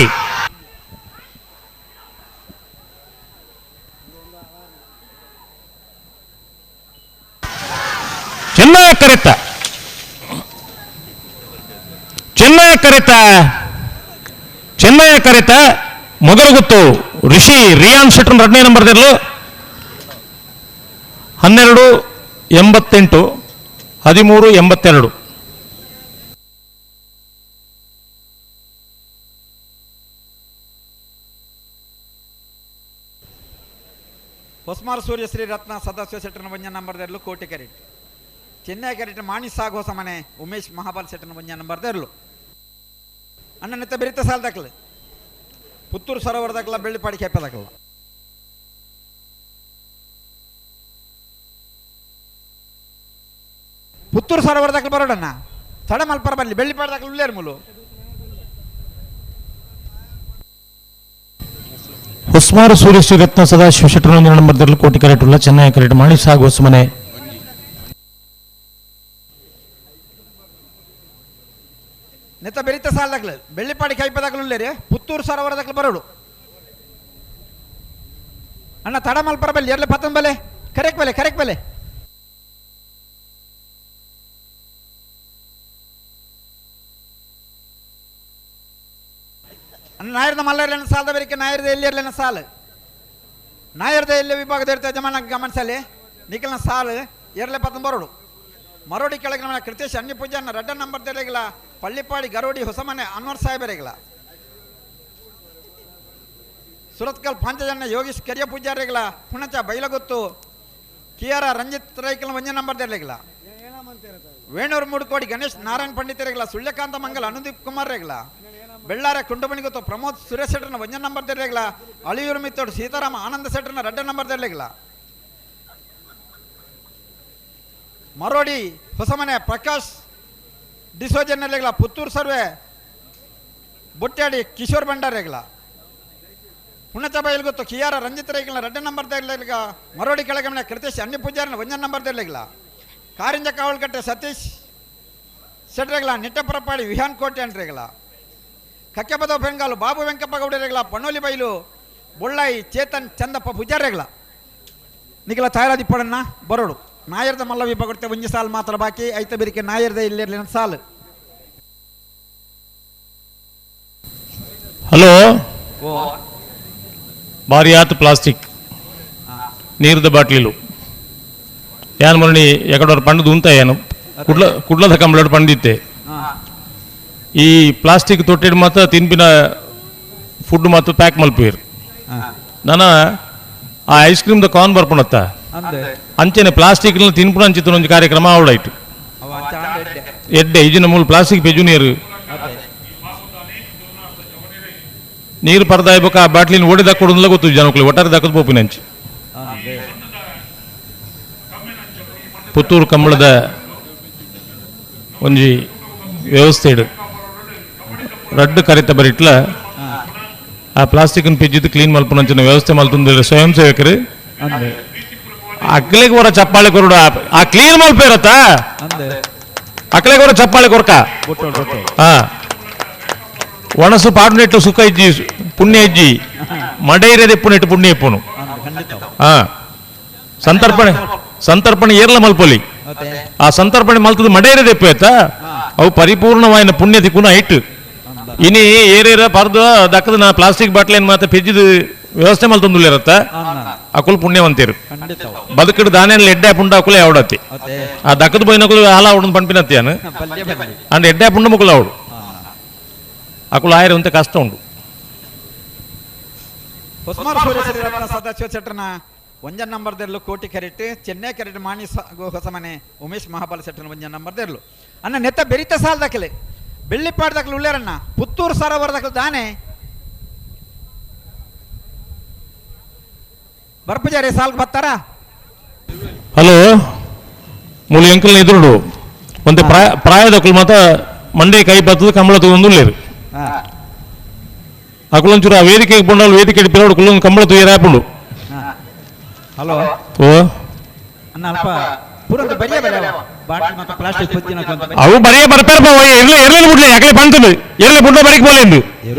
ಚೆನ್ನೈ ಕರೆತ ಚೆನ್ನೈ ಕರೆತ ಚೆನ್ನೈ ಕರೆತ ಮೊಗರಗುತ್ತು ಋಷಿ ರಿಯಾನ್ ಶೆಟ್ಟರ್ 2ನೇ ನಂಬರ್ 12.88 13.82. ಹೊಸ್ಮಾರ್ ಸೂರ್ಯ ಶ್ರೀ ರತ್ನ ಸದಸ್ಯ ಶೆಟ್ಟರ್ನ ಒಂಜ ನಂಬರ್ ದೆರ್ಲು ಕೋಟಿ ಕೆರೆಟ್ ಚೆನ್ನೈ ಕೆರೆಟ್ ಮಾಣಿ ಸಾಗ್ ಹೊಸ ಮನೆ ಉಮೇಶ್ ಮಹಾಬಲ್ ಶೆಟ್ಟರ್ನ ಒಂಜ ನಂಬರ್ ದೆರ್ಲು ಅಣ್ಣನಿತ್ತ ಬೆರಿತ ಸಾಲ ದಾಖಲೆ ಪುತ್ತೂರು ಸರೋವರ ದಾಖಲ ಬೆಳ್ಳಿಪಾಡಿ ಕೆಪ್ಪೆ ದಾಖಲ. ಪುತ್ತೂರು ಸರೋವರ ದಾಖಲೆ ಬರೋಡಣ್ಣ ತಡ ಮಲ್ಪರ ಬರಲಿ ಬೆಳ್ಳಿಪಾಡಿ ದಾಖಲೆ ಉಳ್ಳೇರು ಮೂಲು. ಹೊಸ್ಮಾರು ಸೂರ್ಯ ಶ್ರೀ ರತ್ನ ಸದಾಶಿವ ಶೆಟ್ಟರ್ ನಂಬರ್ ದೆರ್ಲು ಕೋಟಿ ಕರೆಟ್ ಉಳ್ಳ ಚೆನ್ನೈ ಕರೆಟ್ ಮಾಣಿ ಸಾಗ್ ಹೊಸಮನೆ. ನೆತ್ತ ಬೆರಿತ ಸಾಲ ದಾಖಲೆ ಬೆಳ್ಳಿಪಾಡಿ ಕೈಪ ದಾಖಲೆ ಉಳ್ಳೇರಿ ಪುತ್ತೂರು ಸರೋವರ ದಾಖಲೆ ಬರೋಡು ಅಣ್ಣ ತಡ ಮಲ್ಪರ ಬಲ್ಲಿ ಎರ್ಲೆ ಪತ್ತನ್ ಬಲೆ ಕರೆಕ್ ಬಲೆ ಕರೆಕ್ ಬಲೆ. ಅಣ್ಣ ನಾಯರ್ದ ಮಲ್ಲರ್ಲೇನ ಸಾಲದ ಬೇರಿಕೆ ನಾಯರ್ದ ಎಲ್ಲಿರ್ಲೇನ ಸಾಲು ನಾಯರ್ದ ಎಲ್ಲಿ ವಿಭಾಗದ ಇರ್ತ ಜಮಾನ ಗಮನಿಸಲಿ ನಿಖಲ್ನ ಸಾಲು ಎರ್ಲೆ ಪತ್ತನ್ ಬರೋಡು. ಮರೋಡಿ ಕೆಳಗೆ ನಮ್ಮ ಕೃತೇಶ್ ಅನ್ಯ ಪೂಜಾನ ರಡ್ಡ ನಂಬರ್ ತೆರಗಿಲ್ಲ ಪಳ್ಳಿಪಾಡಿ ಗರೋಡಿ ಹೊಸಮನೆ ಅನ್ವರ್ ಸಾಹೇಬರಿಗಿಲ್ಲ ಸುರತ್ಕಲ್ ಪಾಂಚಜನ ಯೋಗೀಶ್ ಕರಿಯ ಪೂಜಾರಿಗಳ ಪುಣಚ ಬೈಲಗುತ್ತು ಕಿಯಾರ ರಂಜಿತ್ ರೈಕಲ್ ಒಂಜ ನಂಬರ್ ತೆರಲಿಲ್ಲ ವೇಣೂರು ಮೂಡುಕೋಡಿ ಗಣೇಶ್ ನಾರಾಯಣ ಪಂಡಿತರಿಗಿಲ್ಲ ಸುಳ್ಯಕಾಂತ ಮಂಗಲ್ ಅನುದೀಪ್ ಕುಮಾರ್ ರೇಗಿಲ್ಲ ಬೆಳ್ಳಾರ ಕುಂಡುಮಣಿ ಗೊತ್ತು ಪ್ರಮೋದ್ ಸುರೇಶ್ ಶೆಟ್ಟರ್ನ ಒಂಜ ನಂಬರ್ ತೆರಲಿಲ್ಲ ಅಳಿಯೂರು ಮಿತ್ತೋಡು ಸೀತಾರಾಮ ಆನಂದ ಶೆಟ್ಟರ್ನ ರಡ್ಡ ನಂಬರ್ ತೆರಲಿಲ್ಲ ಮರೋಡಿ ಹೊಸಮನೆ ಪ್ರಕಾಶ್ ಡಿಸೋಜನ್ನೆಲ್ಲ ಪುತ್ತೂರು ಸರ್ವೆ ಬೊಟ್ಟಾಡಿ ಕಿಶೋರ್ ಭಂಡಾರಿಗಳ ಪುಣಚ ಬೈಲ್ ಗೊತ್ತು ಕಿಯಾರ ರಂಜಿತ್ ರೈಗಳ ರಡ್ಡ ನಂಬರ್ ತೆರಲಿಲ್ಲ ಮರೋಡಿ ಕೆಳಗಮನೆ ಕೃತೇಶ್ ಅನ್ಯ ಪೂಜಾರಿನ ಒಂಜ ನಂಬರ್ ತೆರಲಿಲ್ಲ ಕಾರಿಂಜ ಕಾವಲ್ಕಟ್ಟೆ ಸತೀಶ್ ಶೆಟ್ರೆಗಳ ನಿಟ್ಟಪರಪಾಡಿ ವಿಹಾನ್ ಕೋಟೆ ಅಂಟ್ರೆಗಳ ಕಕ್ಕೆಪದ ಬೆಂಗಾಲು ಬಾಬು ವೆಂಕಪ್ಪ ಗೌಡರೆಗಳ ಪಣ್ಣೋಲಿ ಬೈಲು ಬೊಳ್ಳಾಯಿ ಚೇತನ್ ಚಂದಪ್ಪ ಪೂಜಾರೆಗಳ ನಿಖಲ ತಯಾರಾದಿಪ್ಪಡನ್ನ ಬರೋಡು ನಾಯರ್ದ ಮಲ್ಲ ವಿಭಾಗ ಒಂಜಿ ಸಾಲು ಮಾತ್ರ ಬಾಕಿ ಐತ ಬಿರಿಕೆ ನಾಯರ್ದ ಇಲ್ಲಿರಲಿನ ಸಾಲು. ಹಲೋ ಭಾರಿ ಆತು ಪ್ಲಾಸ್ಟಿಕ್ ನೀರ್ದ ಬಾಟ್ಲಿಲು ಯಾನ್ ಮರಣಿ ಎಕಡೋರು ಪಂಡದು ಉಂತ ಏನು ಕುಡ್ಲ ಕುಡ್ಲದ ಕಂಬಳೋಡು ಪಂಡಿತ್ತೆ ಈ ಪ್ಲಾಸ್ಟಿಕ್ ತೊಟ್ಟಿಡ್ ಮಾತ್ರ ತಿನ್ಪಿನ ಫುಡ್ ಮಾತ್ರ ಪ್ಯಾಕ್ ಮಲ್ಪುವಿರು ನಾನ ಆ ಐಸ್ ಕ್ರೀಮ್ದ ಕಾರ್ನ್ ಬರ್ಪುಣತ್ತ ಅಂಚೆನೆ ಪ್ಲಾಸ್ಟಿಕ್ ತಿನ್ಪುಣ ಅಂಚಿತ್ತು ಒಂಜಿ ಕಾರ್ಯಕ್ರಮ ಅವಳಾಯ್ತು ಎಡ್ಡೆ ಇಜಿನ ಮೂಲ ಪ್ಲಾಸ್ಟಿಕ್ ಪೆಜು ನೀರು ನೀರು ಪರ್ದಾಯ್ಬೇಕು ಆ ಬಾಟ್ಲಿನ ಓಡಿ ದಕ್ಕೊಡೋದಿಲ್ಲ ಗೊತ್ತು ಜನಕ್ಕಳು ಒಟ್ಟಾರೆ ದಕ್ಕದ ಪೋಪಿನ ಅಂಚಿ. ಪುತ್ತೂರು ಕಂಬಳದ ಒಂಜಿ ವ್ಯವಸ್ಥೆ ಇಡು ರಡ್ಡು ಕರಿತ ಬರಿಟ್ಲ ಆ ಪ್ಲಾಸ್ಟಿಕ್ ಪಿಜ್ಜಿದ್ದು ಕ್ಲೀನ್ ಮಲ್ಪುನಂಚಿನ ವ್ಯವಸ್ಥೆ ಮಲ್ತುಂದಿಲ್ಲ ಸ್ವಯಂ ಸೇವಕರು ಅಕ್ಲೆಗೆ ಹೊರ ಚಪ್ಪಾಳೆ ಕೊರಡು ಆ ಕ್ಲೀನ್ ಮಲ್ಪೇರತ್ತ ಅಕ್ಲೆಗೆ ಹೊರ ಚಪ್ಪಾಳೆ ಕೊರ್ಕ ಹಾ ಒಣಸು ಪಾಡು ಸುಖ ಇಜ್ಜಿ ಪುಣ್ಯ ಇಜ್ಜಿ ಮಡೈರದೆ ಪುಣ್ಯ ಪುಣ್ಯ ಇಪ್ಪುನು ಹಾ ಸಂತರ್ಪಣೆ ಸಂತರ್ಪಣೆ ಏರ್ಲ ಮಲ್ಪೊಲಿ ಆ ಸಂತರ್ಪಣೆ ಮಲ್ತದ ಮಡೈರದೆ ಆಯ್ತಾ ಅವು ಪರಿಪೂರ್ಣವಾಯಿನ ಪುಣ್ಯ ತಿಕ್ಕುನ ಐಟ್ ಇನಿ ಏರೇರ ಪರ್ದು ದಕ್ಕದ ನಾ ಪ್ಲಾಸ್ಟಿಕ್ ಬಾಟ್ಲಿ ಏನ್ ಮಾತ್ರ ಫಿಜ್ಜಿದ ವ್ಯವಸ್ಥೆ ಮಲ್ತೊಂದುಲ್ಲಿರತ್ತ ಅಕುಲ್ ಪುಣ್ಯವಂತೇರು ಬದುಕಡು ದಾನೇನು ಎಡ್ಡೆ ಪುಂಡ ಅಕುಲೇ ಅವಡತ್ತಿ ಆ ದಕ್ಕದ ಪೋಯಿನಕುಲು ಹಾಲ ಅವಡನ್ ಪಂಪಿನತ್ತಿಯಾನು ಅಂಡ್ ಎಡ್ಡೆ ಪುಂಡ ಮುಕುಲು ಅವಡು ಅಕುಲು ಆಯರ ಅಂತ ಕಷ್ಟ ಉಂಡು. ಸದಸ್ಯ ಶೆಟ್ಟರ್ನ ಒಂಜನ್ ನಂಬರ್ ದೆರ್ಲು ಕೋಟಿ ಕರೆಟ್ ಚೆನ್ನೈ ಕರೆಟ್ ಮಾಣಿ ಹೊಸಮನೆ ಉಮೇಶ್ ಮಹಾಬಲ ಶೆಟ್ಟರ್ನ ಒಂಜನ್ ನಂಬರ್ ದೆರ್ಲು ಅನ್ನ ನೆತ್ತ ಬೆರಿತ ಸಾಲ್ ದಾಖಲೆ ಬೆಳ್ಳಿಪಾಡ್ ದಾಖಲೆ ಉಳ್ಳೇರಣ್ಣ ಪುತ್ತೂರು ಸರೋವರ ದಾಖಲೆ ದಾನೆ ಬರ್ಪುಜಾರಿ ಸಾಲ್ಗೆ ಬರ್ತಾರಾ? ಹಲೋ ಮೂಲಿ ಅಂಕಲ್ ಎದುರುಡು ಒಂತೆ ಪ್ರಾಯ ಪ್ರಾಯದಕ್ಕಲು ಮಾತ ಮಂಡೆ ಕೈ ಬತ್ತದ ಕಂಬಳ ತಗೊಂಡು ಅಕುಲೊಂಚೂರು ಆ ವೇದಿಕೆಗೆ ಪೊಂಡಲ್ ವೇದಿಕೆ ಪಿರೋಡು ಕುಲ್ಲೊಂದು ಕಂಬಳ ತೂಯರ ಆಪುಂಡು. ಹಲೋ ಓ ಅಣ್ಣ ಅಲ್ಪ ಪೂರಂತ ಬರಿಯ ಬರಿಯ ಬಾಟ್ಲಿ ಮತ್ತು ಪ್ಲಾಸ್ಟಿಕ್ ಪೊತ್ತಿನ ಅವು ಬರಿಯ ಬರ್ಪೇರಪ್ಪ ಎರ್ಲೆ ಎರ್ಲೆ ಬಿಡ್ಲೆ ಯಾಕಲೆ ಬಂತದು ಎರ್ಲೆ ಬುಡ್ಡ ಬರಿಕ್ ಬೋಲೆಂದು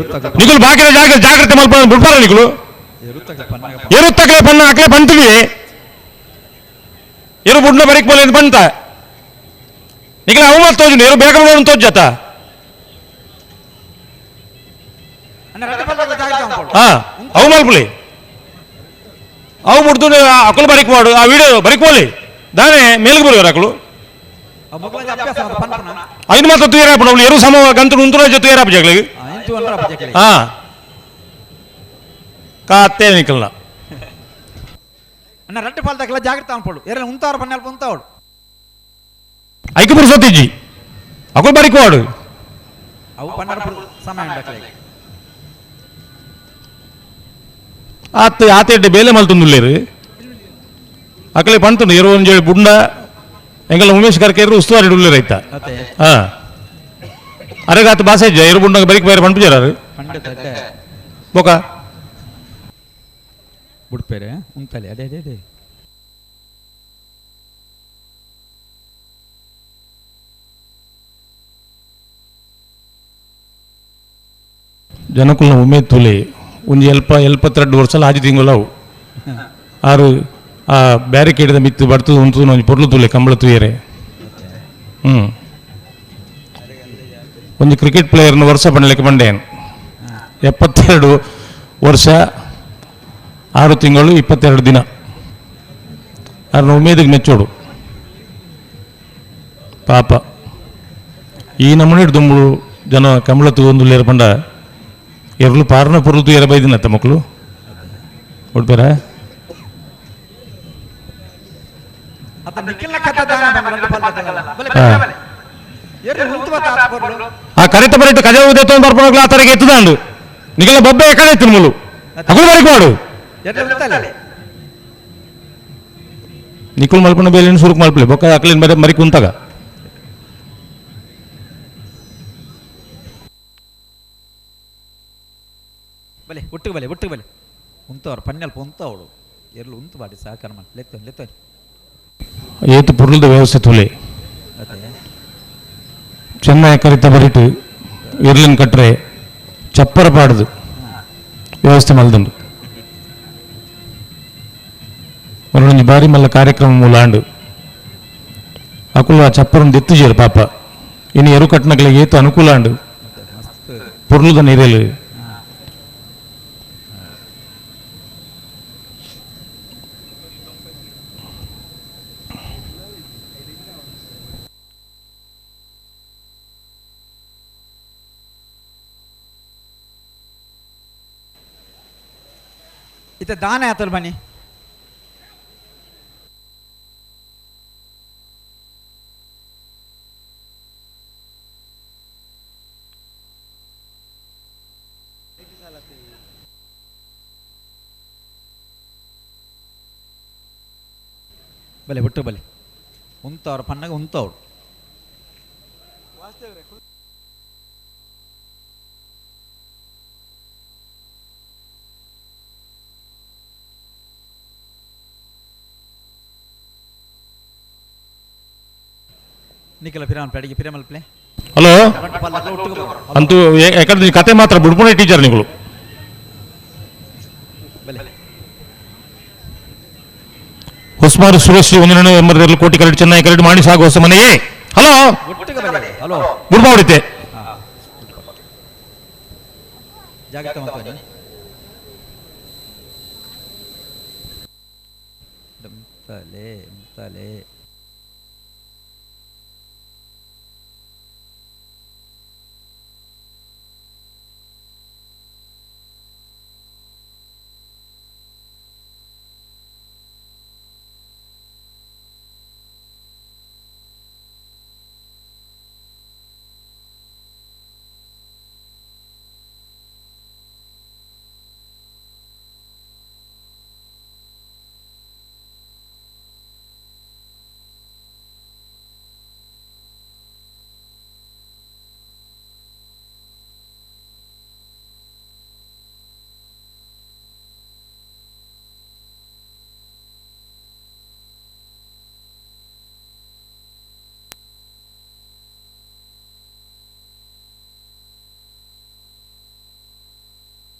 ನಿಕುಲು ಬಾಕಿನ ಜಾಗ್ರತೆ ಜಾಗ್ರತೆ ಮಲ್ಪ ಬಿಡ್ಪಾರ ನಿಕುಲು ಎರುತ್ತಕಲೆ ಪಣ್ಣ ಅಕಲೆ ಬಂತುವಿ ಎರು ಬುಡ್ನ ಬರಿಕ್ ಬೋಲೆಂದು ಬಂತ ನಿಕಲ ಅವು ಮಾತು ತೋಜು ಎರು ಬೇಕ ತೋಜ್ ಜಾತ ಹಾ ಅವು ಮಲ್ಪುಲಿ ಅವು ಮುಡ್ದು ಅಕುಲು ಬರಿಕ್ ಮಾಡು ಆ ವಿಡಿಯೋ ಬರಿಕ್ ಹೋಲಿ ದಾನೆ ಮೇಲ್ಗೆ ಬರುವಾರ ಅಕುಲು ಐದು ಮಾತ್ರ ತುಯರಾಪು ನಾವು ಎರು ಸಮ ಗಂತು ಉಂತುರ ಜೊತೆ ತುಯರಾಪು ಜಗಳಿಗೆ ಹಾ ಕಾತೆ ನಿಕಲ್ನ ಅಣ್ಣ ರಡ್ಡು ಪಾಲ್ ಜಾಗ್ರತೆ ಅನ್ಪೋಡು ಎರ ಉಂತಾವ್ರು ಬಣ್ಣಲ್ಪ ಉಂತಾವಡು ಐಕು ಪುರುಸೊತ್ತಿಜ್ಜಿ ಅಕುಲು ಬರಿಕ್ ಮಾಡು ಅವು ಪನ್ನಡ ಸಮಯ ಉಂಡಕ್ಲೆ ಆತ ಆತೆಡ್ಡೆ ಬೇಲೆ ಮಲ್ತೊಂದುಲ್ಲೇರು ಅಕಲೆ ಪಂತುಂಡು ಇರು ಒಂಜೇಳಿ ಬುಂಡ ಎಂಗಲ ಉಮೇಶ್ ಕರ್ಕೇರು ಉಸ್ತುವಾರಿ ಉಳ್ಳೇರು ಐತ ಹಾ ಅರೆಗಾತ ಬಾಸೆ ಇಜ್ಜ ಇರು ಬುಂಡಂಗ ಬರಿಕ್ ಬೇರೆ ಪಂಪುಜಾರು ಬೊಕ ಬುಡ್ಪೇರೆ ಉಂತಲೆ ಅದೇ ಅದೇ ಅದೇ ಜನಕುಲ್ನ ಉಮೇದ್ ತುಲೆ ಒಂಜಿ ಎಲ್ಪ ಎಲ್ಪತ್ತೆರಡು ವರ್ಷ ಆಜಿ ತಿಂಗಳವು ಆರು ಆ ಬ್ಯಾರಿಕೇಡ್ದ ಮಿತ್ತು ಬರ್ತದ ಉಂತು ಒಂಜಿ ಪೊರ್ಲು ತುಲೆ ಕಂಬಳ ತುಯರೆ ಹ್ಞೂ ಒಂಜಿ ಕ್ರಿಕೆಟ್ ಪ್ಲೇಯರ್ನ ವರ್ಷ ಪಂಡಲಿಕ್ಕೆ ಬಂಡೇನು 72 ವರ್ಷ 6 ತಿಂಗಳು 22 ದಿನ ಆರ್ನ ಉಮೇದಿಗೆ ಮೆಚ್ಚೋಡು ಪಾಪ ಈ ನಮೂನೆ ದುಂಬುಳು ಜನ ಕಂಬಳ ತೂವೊಂದುಲ್ಲೇರು ಪಂಡ ಎರ್ಲು ಪಾರನ ಪೊರ್ಲು ತೂಯರ ಬೈದಿನತ್ತ ಮಕ್ಕಳು ಉಡ್ಪೇರ ಆ ಕರೆತ ಬರಿಟ್ಟು ಕಜ ಉದೇತೊಂದು ಬರ್ಪಣಕ್ಲು ಆ ತರಗೆ ಎತ್ತುದಾಂಡು ನಿಗಲ ಬೊಬ್ಬೆ ಎಕ್ಕಡೆ ಎತ್ತಿನ ಮುಲು ಅಗುಲು ಬರಿಕ್ ಮಾಡು ನಿಕುಲ್ ಮಲ್ಪಣ ಬೇಲಿನ ಸುರುಕ್ ಮಲ್ಪಲೆ ಬೊಕ್ಕ ಅಕ್ಲಿನ ಬರೆ ಮರಿ ಕುಂತಾಗ ಬಲೆ ಒಟ್ಟಿಗೆ ಬಲೆ ಒಟ್ಟಿಗೆ ಬಲೆ ಉಂತವ್ರು ಪಣ್ಣೆಲ್ಪ ಉಂತವಳು ಎರ್ಲು ಉಂತು ಬಾಡಿ ಸಹಕಾರ ಮಾಡಿ ಲೆತ್ತ ಲೆತ್ತ ಏತು ಪೊರ್ಲುದ ವ್ಯವಸ್ಥೆ ತುಲೆ ಚೆನ್ನೈ ಕರಿತ ಬರಿಟು ಇರ್ಲಿನ್ ಕಟ್ರೆ ಚಪ್ಪರ ಪಾಡುದು ವ್ಯವಸ್ಥೆ ಮಲ್ದುಂಡು. ಮರೊಂಜಿ ಬಾರಿ ಮಲ್ಲ ಕಾರ್ಯಕ್ರಮ ಮೂಲಾಂಡು ಅಕುಲು ಆ ಚಪ್ಪರನ್ನು ದೆತ್ತುಜೇರು ಪಾಪ ಇನ್ನು ಎರು ಕಟ್ಟಣಗಳಿಗೆ ಏತು ಅನುಕೂಲ ಅಂಡು ಪೊರ್ಲುದ ನೀರೇಲು. ಇತ್ತ ದಾನ ಆತಲ್ ಬನ್ನಿ. ಬಲೆ ಬಿಟ್ಟು ಬಲೆ ಉಂತವ್ರು ಪನ್ನಾಗ ಉಂತವ್ರು. ನಿಖಲ ಪಿರಾಮಲ್ ಅಡಿಗೆ ಪಿರಾಮಲ್ ಪ್ಲೇ. ಹಲೋ ಅಂತೂ ಯಾಕಂದ್ರೆ ಕತೆ ಮಾತ್ರ ಬುಡ್ಪುಣೆ ಟೀಚರ್ ನೀವು. ಹೊಸ್ಮಾರು ಸುರೇಶ್ ಒಂದಿನ ಎಂಬತ್ತೆರಡು ಕೋಟಿ ಕರೆಕ್ಟ್ ಚೆನ್ನಾಗಿ ಕರೆಕ್ಟ್ ಮಾಡಿ ಸಾಗು ಹೊಸ ಮನೆಯೇ. ಹಲೋ ಹಲೋ ಬುಡ್ಬಾ ಹೊಡಿತೆ. ಜಾಗ್ರತೆ ತಲೆ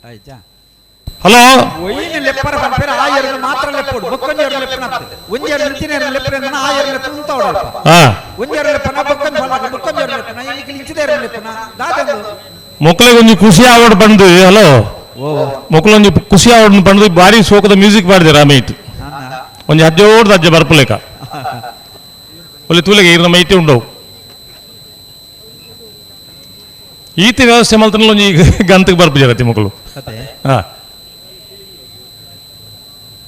ಆಯ್ತಾ? ಹಲೋ ಒಯ್ಯಿನ ಲೆಪ್ಪರ ಪನ್ಪೇರ ಆ ಎರಡು ಮಾತ್ರ ಲೆಪ್ಪೋಡು ಬೊಕ್ಕೊಂಜಿ ಎರಡು ಲೆಪ್ಪನ ಒಂಜಿ ಎರಡು ನಿಂತಿನ ಎರಡು ಲೆಪ್ಪನ ಆ ಎರಡು ಲೆಪ್ಪನ ಉಂತಾವಡಲ್ಪ ಒಂಜಿ ಎರಡು ಲೆಪ್ಪನ ಬೊಕ್ಕೊಂಜಿ ಬಲ್ಲ ಬೊಕ್ಕೊಂಜಿ ಎರಡು ಲೆಪ್ಪನ ಇಲ್ಲಿ ಇಂಚಿದ ಎರಡು ಲೆಪ್ಪನ ದಾದಂದು ಮೊಕ್ಕಳಿಗೆ ಒಂಜಿ ಖುಷಿ ಆವಡ್ ಬಂದು. ಹಲೋ ಮೊಕ್ಕಳೊಂಜಿ ಖುಷಿ ಆವಡ್ ಬಂದು ಭಾರಿ ಸೋಕದ ಮ್ಯೂಸಿಕ್ ಮಾಡಿದೆ ರಾಮೈಟ್ ಒಂಜಿ ಅಜ್ಜೋಡ್ದ ಅಜ್ಜ ಬರ್ಪುಲೇಕ ಒಳ್ಳೆ ತೂಲೆಗೆ ಇರ್ನ ಮೈಟಿ ಉಂಡವು ಈತ ವ್ಯವಸ್ಥೆ ಮಲ್ತನ ಒಂಜಿ ಗಂತಕ್ಕೆ ಬರ್ಪು ಜರತಿ ಮಕ್ಕಳು. ಹಾ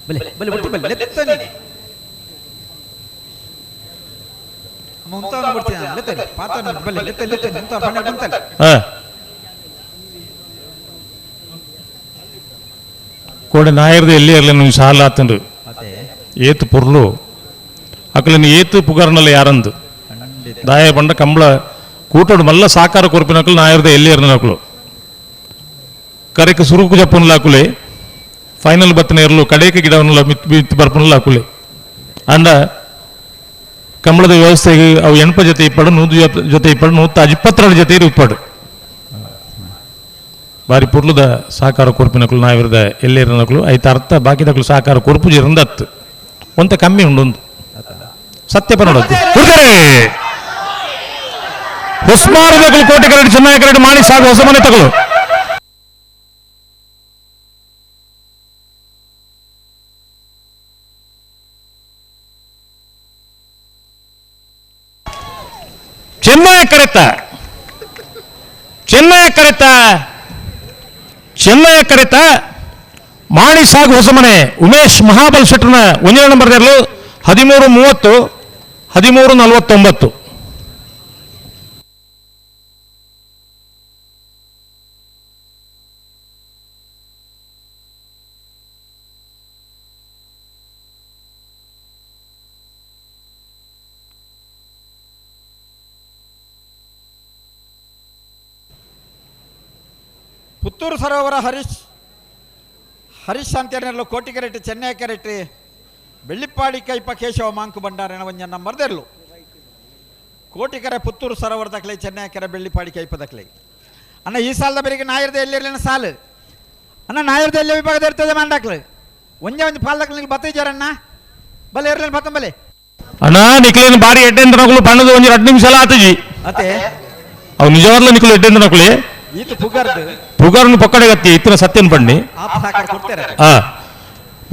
ಬಲೆ ಬಲೆ ಒಟ್ಟು ಬಲೆ ಲೆತ್ತನಿ ಮುಂತಾವನ ಬಿಡ್ತೀನಿ ಲೆತ್ತನಿ ಪಾತನ ಬಲೆ ಲೆತ್ತ ಲೆತ್ತನಿ ಮುಂತಾವ ಪಣ್ಣ ಮುಂತಲ್ಲ. ಹಾ ಕೋಡೆ ನಾಯರ್ದು ಎಲ್ಲಿ ಇರಲಿ ನೀವು ಸಾಲ ಆತಂಡು ಏತು ಪೊರ್ಲು ಅಕಲನ್ನು ಏತು ಪುಗಾರ್ನಲ್ಲ ಯಾರಂದು ದಾಯ ಪಂಡ ಕಂಬಳ ಕೂಟೋಡು ಮಲ್ಲ ಸಾಕಾರ ಕೊರ್ಪಿನಕಲು ನಾಯರ್ದ ಎಲ್ಲಿ ಇರನಕಲು ಕರೆಕ್ ಸುರುಕು ಜಪ್ಪನ್ಲ ಹಾಕುಲೆ ಫೈನಲ್ ಬತ್ತನ ಇರಲು ಕಡೇಕ ಗಿಡವನ್ನೆಲ್ಲ ಮಿತ್ ಮಿತ್ ಬರ್ಪನ್ಲ ಹಾಕುಲೆ ಅಂಡ ಕಂಬಳದ ವ್ಯವಸ್ಥೆಗೆ ಅವು ಎಣ್ಪ ಜೊತೆ ಇಪ್ಪಡು ನೂದು ಜೊತೆ ಇಪ್ಪಡು 122 ಜೊತೆ ಇಪ್ಪಡು ಬಾರಿ ಪೊರ್ಲುದ ಸಾಕಾರ ಕೊರ್ಪಿನಕಲು ನಾವಿರದ ಎಲ್ಲೇರಿನಕಲು ಐತ ಅರ್ಥ ಬಾಕಿದಕಲು ಸಾಕಾರ ಕೊರ್ಪು ಜಿರಂದತ್ತು ಒಂತ ಕಮ್ಮಿ ಉಂಡೊಂದು ಸತ್ಯಪ ನೋಡೋದು ಹೊಸ್ಮಾರದಕಲು ಕೋಟೆ ಕರಡು ಚೆನ್ನಾಗಿ ಕರಡು ಮಾಡಿ ಸಾಕು ಹೊಸ ಮನೆ ತಗಲು. ಚೆನ್ನೈ ಕರೆತ ಚೆನ್ನೈ ಕರೆತ ಚೆನ್ನೈ ಕರೆತ ಮಾಡಿ ಸಾಗು ಹೊಸಮನೆ ಉಮೇಶ್ ಮಹಾಬಲ್ ಶೆಟ್ಟರ್ನ ಒಂದನೇ ನಂಬರ್ ಇರಲು 13:30 13:49. ಪುತ್ತೂರು ಸರೋವರ ಹರೀಶ್ ಹರೀಶ್ ಅಂತೇನೆಲ್ಲ ಕೋಟಿಕೆರೆಟ್ಟಿ ಚೆನ್ನೈ ಕೆರೆಟ್ಟಿ ಬೆಳ್ಳಿಪ್ಪಾಡಿ ಕೈಪ ಕೇಶವ ಮಾಂಕು ಭಂಡಾರನ ಒಂಜ ನಂಬರ್ ದೆರ್ಲು ಕೋಟಿಕೆರೆ ಪುತ್ತೂರು ಸರೋವರ ದಕ್ಲೆ ಚೆನ್ನೈ ಕೆರೆ ಬೆಳ್ಳಿಪ್ಪಾಡಿ ಕೈಪ ದಕ್ಲೆ ಅಣ್ಣ ಈ ಸಾಲದ ಬೆರಿಗೆ ನಾಯರ್ದ ಎಲ್ಲಿರಲಿನ ಸಾಲು ಅಣ್ಣ ನಾಯರ್ದ ಎಲ್ಲಿ ವಿಭಾಗದ ಇರ್ತದೆ ಮಂಡಾಕ್ಲು ಒಂಜೆ ಒಂದು ಪಾಲ್ದಕ್ಲು ನೀವು ಬತ್ತಿದ್ದಾರಣ್ಣ ಬಲೆ ಇರಲಿಲ್ಲ ಬತ್ತಂಬಲೆ ಅಣ್ಣ ನಿಕ್ಲೇನು ಬಾರಿ ಎಡ್ಡೆಂದ್ರ ನಕಲು ಬಣ್ಣದ ಒಂಜಿ 2 ನಿಮಿಷ ಆತಜಿ ಅತೆ ಅವು ನಿಜವಾಗ್ಲೂ ನಿಕ್ಲು ಎಡ್ಡೆಂದ್ರ ನಕಲಿ ಈತ ಪುಗಾರ್ದು ಪುಗಾರನ್ನು ಪೊಕ್ಕಡೆಗತ್ತಿ ಇತ್ತಿನ ಸತ್ಯನ್ ಪಣ್ಣಿ ಆತ ಸಾಕಾರ ಕೊಡ್ತಾರೆ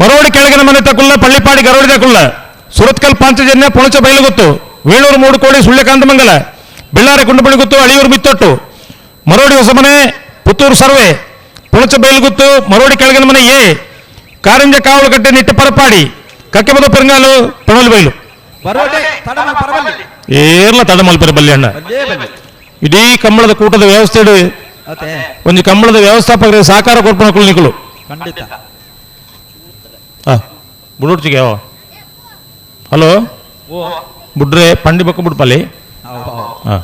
ಮರೋಡಿ ಕೆಳಗಿನ ಮನೆ ತಕುಲ್ಲ ಪಳ್ಳಿಪಾಡಿ ಗರೋಡಿ ತಕುಲ್ಲ ಸುರತ್ಕಲ್ ಪಾಂಚಜನ್ಯ ಪೊಣಚ ಬೈಲುಗುತ್ತು ವೇಣೂರು ಮೂಡುಕೋಡಿ ಸುಳ್ಯಕಾಂತ ಮಂಗಲ ಬೆಳ್ಳಾರಿ ಗುಂಡುಬಳಿ ಅಳಿಯೂರು ಮಿತ್ತೊಟ್ಟು ಮರೋಡಿ ಹೊಸಮನೆ ಪುತ್ತೂರು ಸರ್ವೆ ಪೊಣಚ ಬೈಲುಗುತ್ತು ಮರೋಡಿ ಕೆಳಗಿನ ಮನೆ ಎ ಕಾರಂಜ ಕಾವಲುಗಟ್ಟೆ ನಿಟ್ಟ ಪರಪಾಡಿ ಕಕ್ಕೆಬದ ಪೆರಂಗಾಲು ಪಣೋಲಿ ಬೈಲು ಏರ್ಲ ತಡಮಲ್ಪೆರ ಬಲ್ಲಿ ಅಣ್ಣ ಇಡೀ ಕಂಬಳದ ಕೂಟದ ವ್ಯವಸ್ಥೆ ಒಂಜಿ ಕಂಬಳದ ವ್ಯವಸ್ಥಾಪಕರಿಗೆ ಸಹಕಾರ ಕೊರ್ಪಣ ನಿಕುಲು ಖಂಡಿತ ಬುಡೋಡ್ಚಿಗೆ ಹಲೋ ಬುಡ್ರೆ ಪಂಡಿ ಬೊಕ್ಕ ಬುಡ್ಪಲ್ಲಿ ಹಾಂ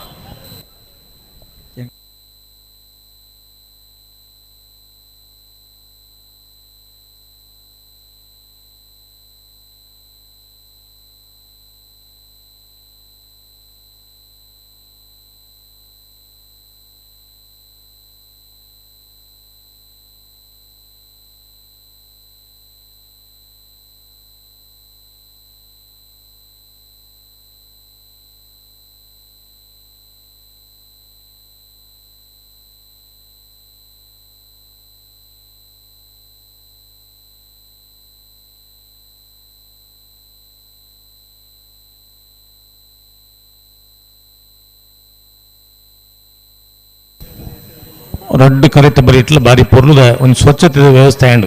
ರಡ್ಡು ಕರೆತ ಬರಿ ಇಟ್ಲ ಬಾರಿ ಪೊರ್ಲುದ ಒಂದು ಸ್ವಚ್ಛತೆದ ವ್ಯವಸ್ಥೆ ಆಂಡ್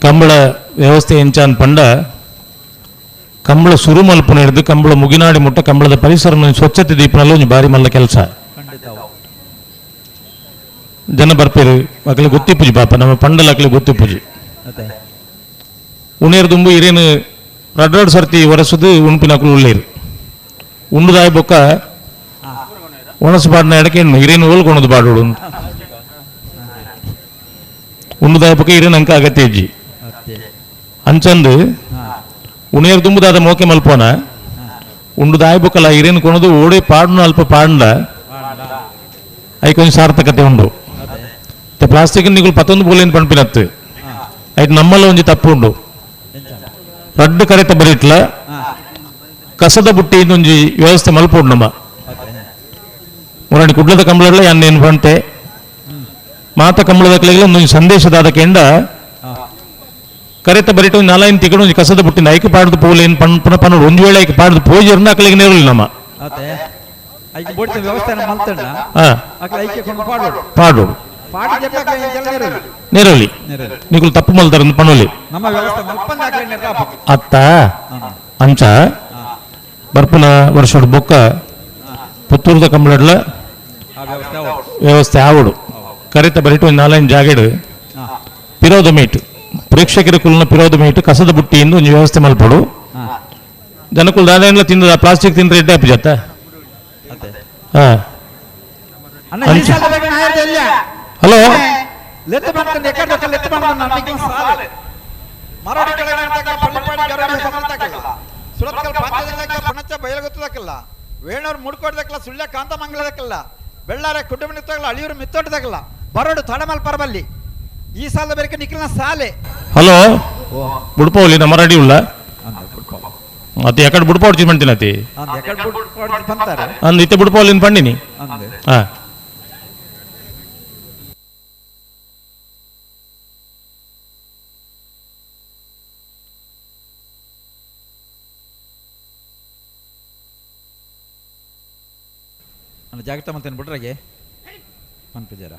ಕಂಬಳ ವ್ಯವಸ್ಥೆ ಎಂಚಾನ್ ಪಂಡ ಕಂಬಳ ಸುರು ಮಲ್ಪುನ ಹಿಡಿದು ಕಂಬಳ ಮುಗಿನಾಡಿ ಮುಟ್ಟ ಕಂಬಳದ ಪರಿಸರ ಸ್ವಚ್ಛತೆ ದೀಪನಲ್ಲಿ ಒಂಜಿ ಬಾರಿ ಮಲ್ಲ ಕೆಲಸ. ಜನ ಬರ್ಪೇರು ಅಕಲೆ ಗೊತ್ತಿಪ್ಪುಜಿ ಪಾಪ ನಮ್ಮ ಪಂಡಲ ಅಕಲೆ ಗೊತ್ತಿಪ್ಪುಜಿ ಉಣೇರು ದುಂಬು ಇರೇನು ರಡ್ಡು ರಡ್ಡು ಸರ್ತಿ ಒರೆಸುದು ಉಣ್ಪಿನ ಅಕಲು ಉಳ್ಳೇರು ಉಂಡುದಾಯ ಬೊಕ್ಕ ಒಣಸು ಪಾಡಿನ ಎಡಕೆ ಹಿರೇನು ಓಲ್ಕೊಣದು ಪಾಡೋಡು ಉಂಡುದಾಯ ಬೊಕ್ಕ ಹಿರೇನು ಅಂಕ ಅಗತ್ಯ ಇಜ್ಜಿ ಅಂಚಂದು ಉಣೇರು ದುಂಬುದಾದ ಮೋಕೆ ಮಲ್ಪೋನ ಉಂಡುದಾಯ ಬೊಕ್ಕಲ ಹಿರೇನು ಕೊಣದು ಓಡೆ ಪಾಡುನ ಅಲ್ಪ ಪಾಂಡ ಐಕೊಂಚ ಸಾರ್ಥಕತೆ ಉಂಡು. ಪ್ಲಾಸ್ಟಿಕ್ ನಿಗುಲು ಪತ್ತೊಂದು ಬೋಲೇನು ಪಂಪಿನತ್ತು ಐಟ್ ನಮ್ಮಲ್ಲ ಒಂಜಿ ತಪ್ಪು ಉಂಡು. ರಡ್ಡು ಕರೆತ ಬರಿಟ್ಲ ಕಸದ ಬುಟ್ಟಿ ಒಂಜಿ ವ್ಯವಸ್ಥೆ ಮಲ್ಪೋಡು ನಮ್ಮ ಮುರಾಣಿ ಕುಡ್ಲದ ಕಂಬಳಲ್ಲ ಯಾನ್ ಪಂತೆ ಮಾತ ಕಂಬಳದ ಕಲೆಗಳ ಒಂದೊಂದು ಸಂದೇಶದಾದ ಕೆಂಡ ಕರೆತ ಬರಿಟ ಒಂದು ನಾಲೈನ್ ತಿಗಡು ಒಂಜಿ ಕಸದ ಬುಟ್ಟಿನ ಐಕೆ ಪಾಡ್ದು ಪೋಲೇನು ಪನ್ ಪುನಃ ಪನ್ನೋಡು ಒಂದು ವೇಳೆ ಐಕೆ ಪಾಡ್ದು ಪೋಜರ್ನ ಅಕಲಿಗೆ ನೇರಲಿ ನಮ್ಮ ಪಾಡೋಡು ನೇರಲಿ ನಿಕುಲು ತಪ್ಪು ಮಲ್ತಾರ ಪಣ್ಣೋಲಿ ಅತ್ತ ಅಂಚ ಬರ್ಪುನ ವರ್ಷೋಡು ಬೊಕ್ಕ ಪುತ್ತೂರ್ದ ಕಂಬಳಡ್ಲ ವ್ಯವಸ್ಥೆ ಆವಡು ಕರೆತ ಬರಿಟು ಒಂದು ನಾಲೈನ್ ಜಾಗೆಡು ಪಿರೋದ ಮೇಟ್ ಪ್ರೇಕ್ಷಕರ ಕುಲನ ಪಿರೋದ ಮೇಟ್ ಕಸದ ಬುಟ್ಟಿಯಿಂದ ಒಂದು ವ್ಯವಸ್ಥೆ ಮಲ್ಪಡು ಜನಕುಲ್ ದಾದೇನ್ಲ ತಿಂದ ಪ್ಲಾಸ್ಟಿಕ್ ತಿಂದ್ರೆ ಎಡ್ಡೆ ಅಪ್ಪು ಜತ್ತ. ಹಲೋ ವೇಣೂರು ಮುಡ್ಕೋಡ್ದಕ್ಕಲ್ಲ ಸುಳ್ಯ ಕಾಂತಮಂಗಲದಕ್ಕಲ್ಲ ಬೆಳ್ಳಾರೆ ಕುಟುಂಬ ಅಳಿಯೂರು ಮಿತ್ತೋಟದಕ್ಕಲ್ಲ ಬರೋಡು ತಡಮಲ್ ಪರಬಲ್ಲಿ ಈ ಸಾಲದ ಬೇರೆ ನಿಖಿಲ್ನ ಸಾಲೆ. ಹಲೋ ಬುಡ್ಪೋಲಿ ನಮ್ಮ ರೆಡಿ ಉಳ್ಳ ಅತಿ ಎಕಡೆ ಬುಡ್ಪೋಡ್ ಚಿಮಂಟಿನ ಅತಿ ಅಂದ್ ಇತ್ತೆ ಬುಡ್ಪೋಲಿನ ಪಂಡಿನಿ. ಹಾ ಜಾಗ್ರತೆ ಮಾಡ್ತೇನೆ ಬಿಡ್ರಾಗೆ ಪನ್ಪುಜಾರ.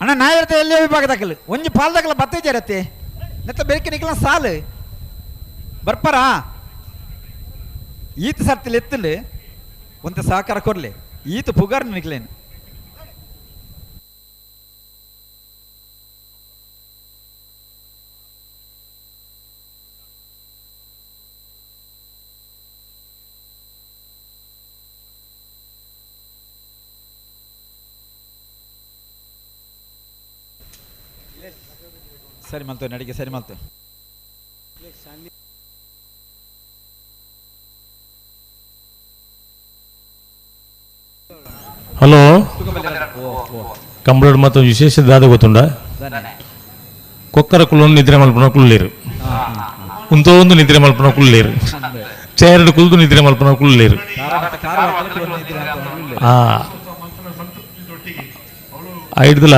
ಅಣ್ಣ ನಾಯಿರ್ತ ಎಲ್ಲಿ ವಿಭಾಗದಾಕಲು ಒಂಜಿ ಪಾಲ್ದಾಕಲ ಬತ್ತೆ ಜರತ್ತೆ ನೆತ್ತ ಬೆಳಕಿನ ನಿಕ್ಲ ಸಾಲು ಬರ್ಪರಾ ಈತ ಸರ್ತಿಲ್ ಎತ್ತಲು ಒಂತ ಸಹಕಾರ ಕೊರ್ಲೆ ಈತ ಪುಗಾರ್ ನಿಕ್ಲೇನು ಸರಿ ಮಲ್ತು ನಡಿಗೆ ಸರಿ ಮಲ್ತು ಹಲೋ ಕಂಬಳಡ್ ಮತ್ತು ವಿಶೇಷ ದಾದ ಗೊತ್ತುಂಡ ಕೊಕ್ಕರ ಕುಲ್ಲೊಂದು ನಿದ್ರೆ ಮಲ್ಪನ ಕುಳ್ಳೇರು ಉಂತೋ ಒಂದು ನಿದ್ರೆ ಮಲ್ಪನ ಕುಳ್ಳೇರು ಚೇರಡು ಕುಲ್ದು ನಿದ್ರೆ ಮಲ್ಪನ ಕುಳ್ಳೇರು ಆ ಐಡ್ದಲ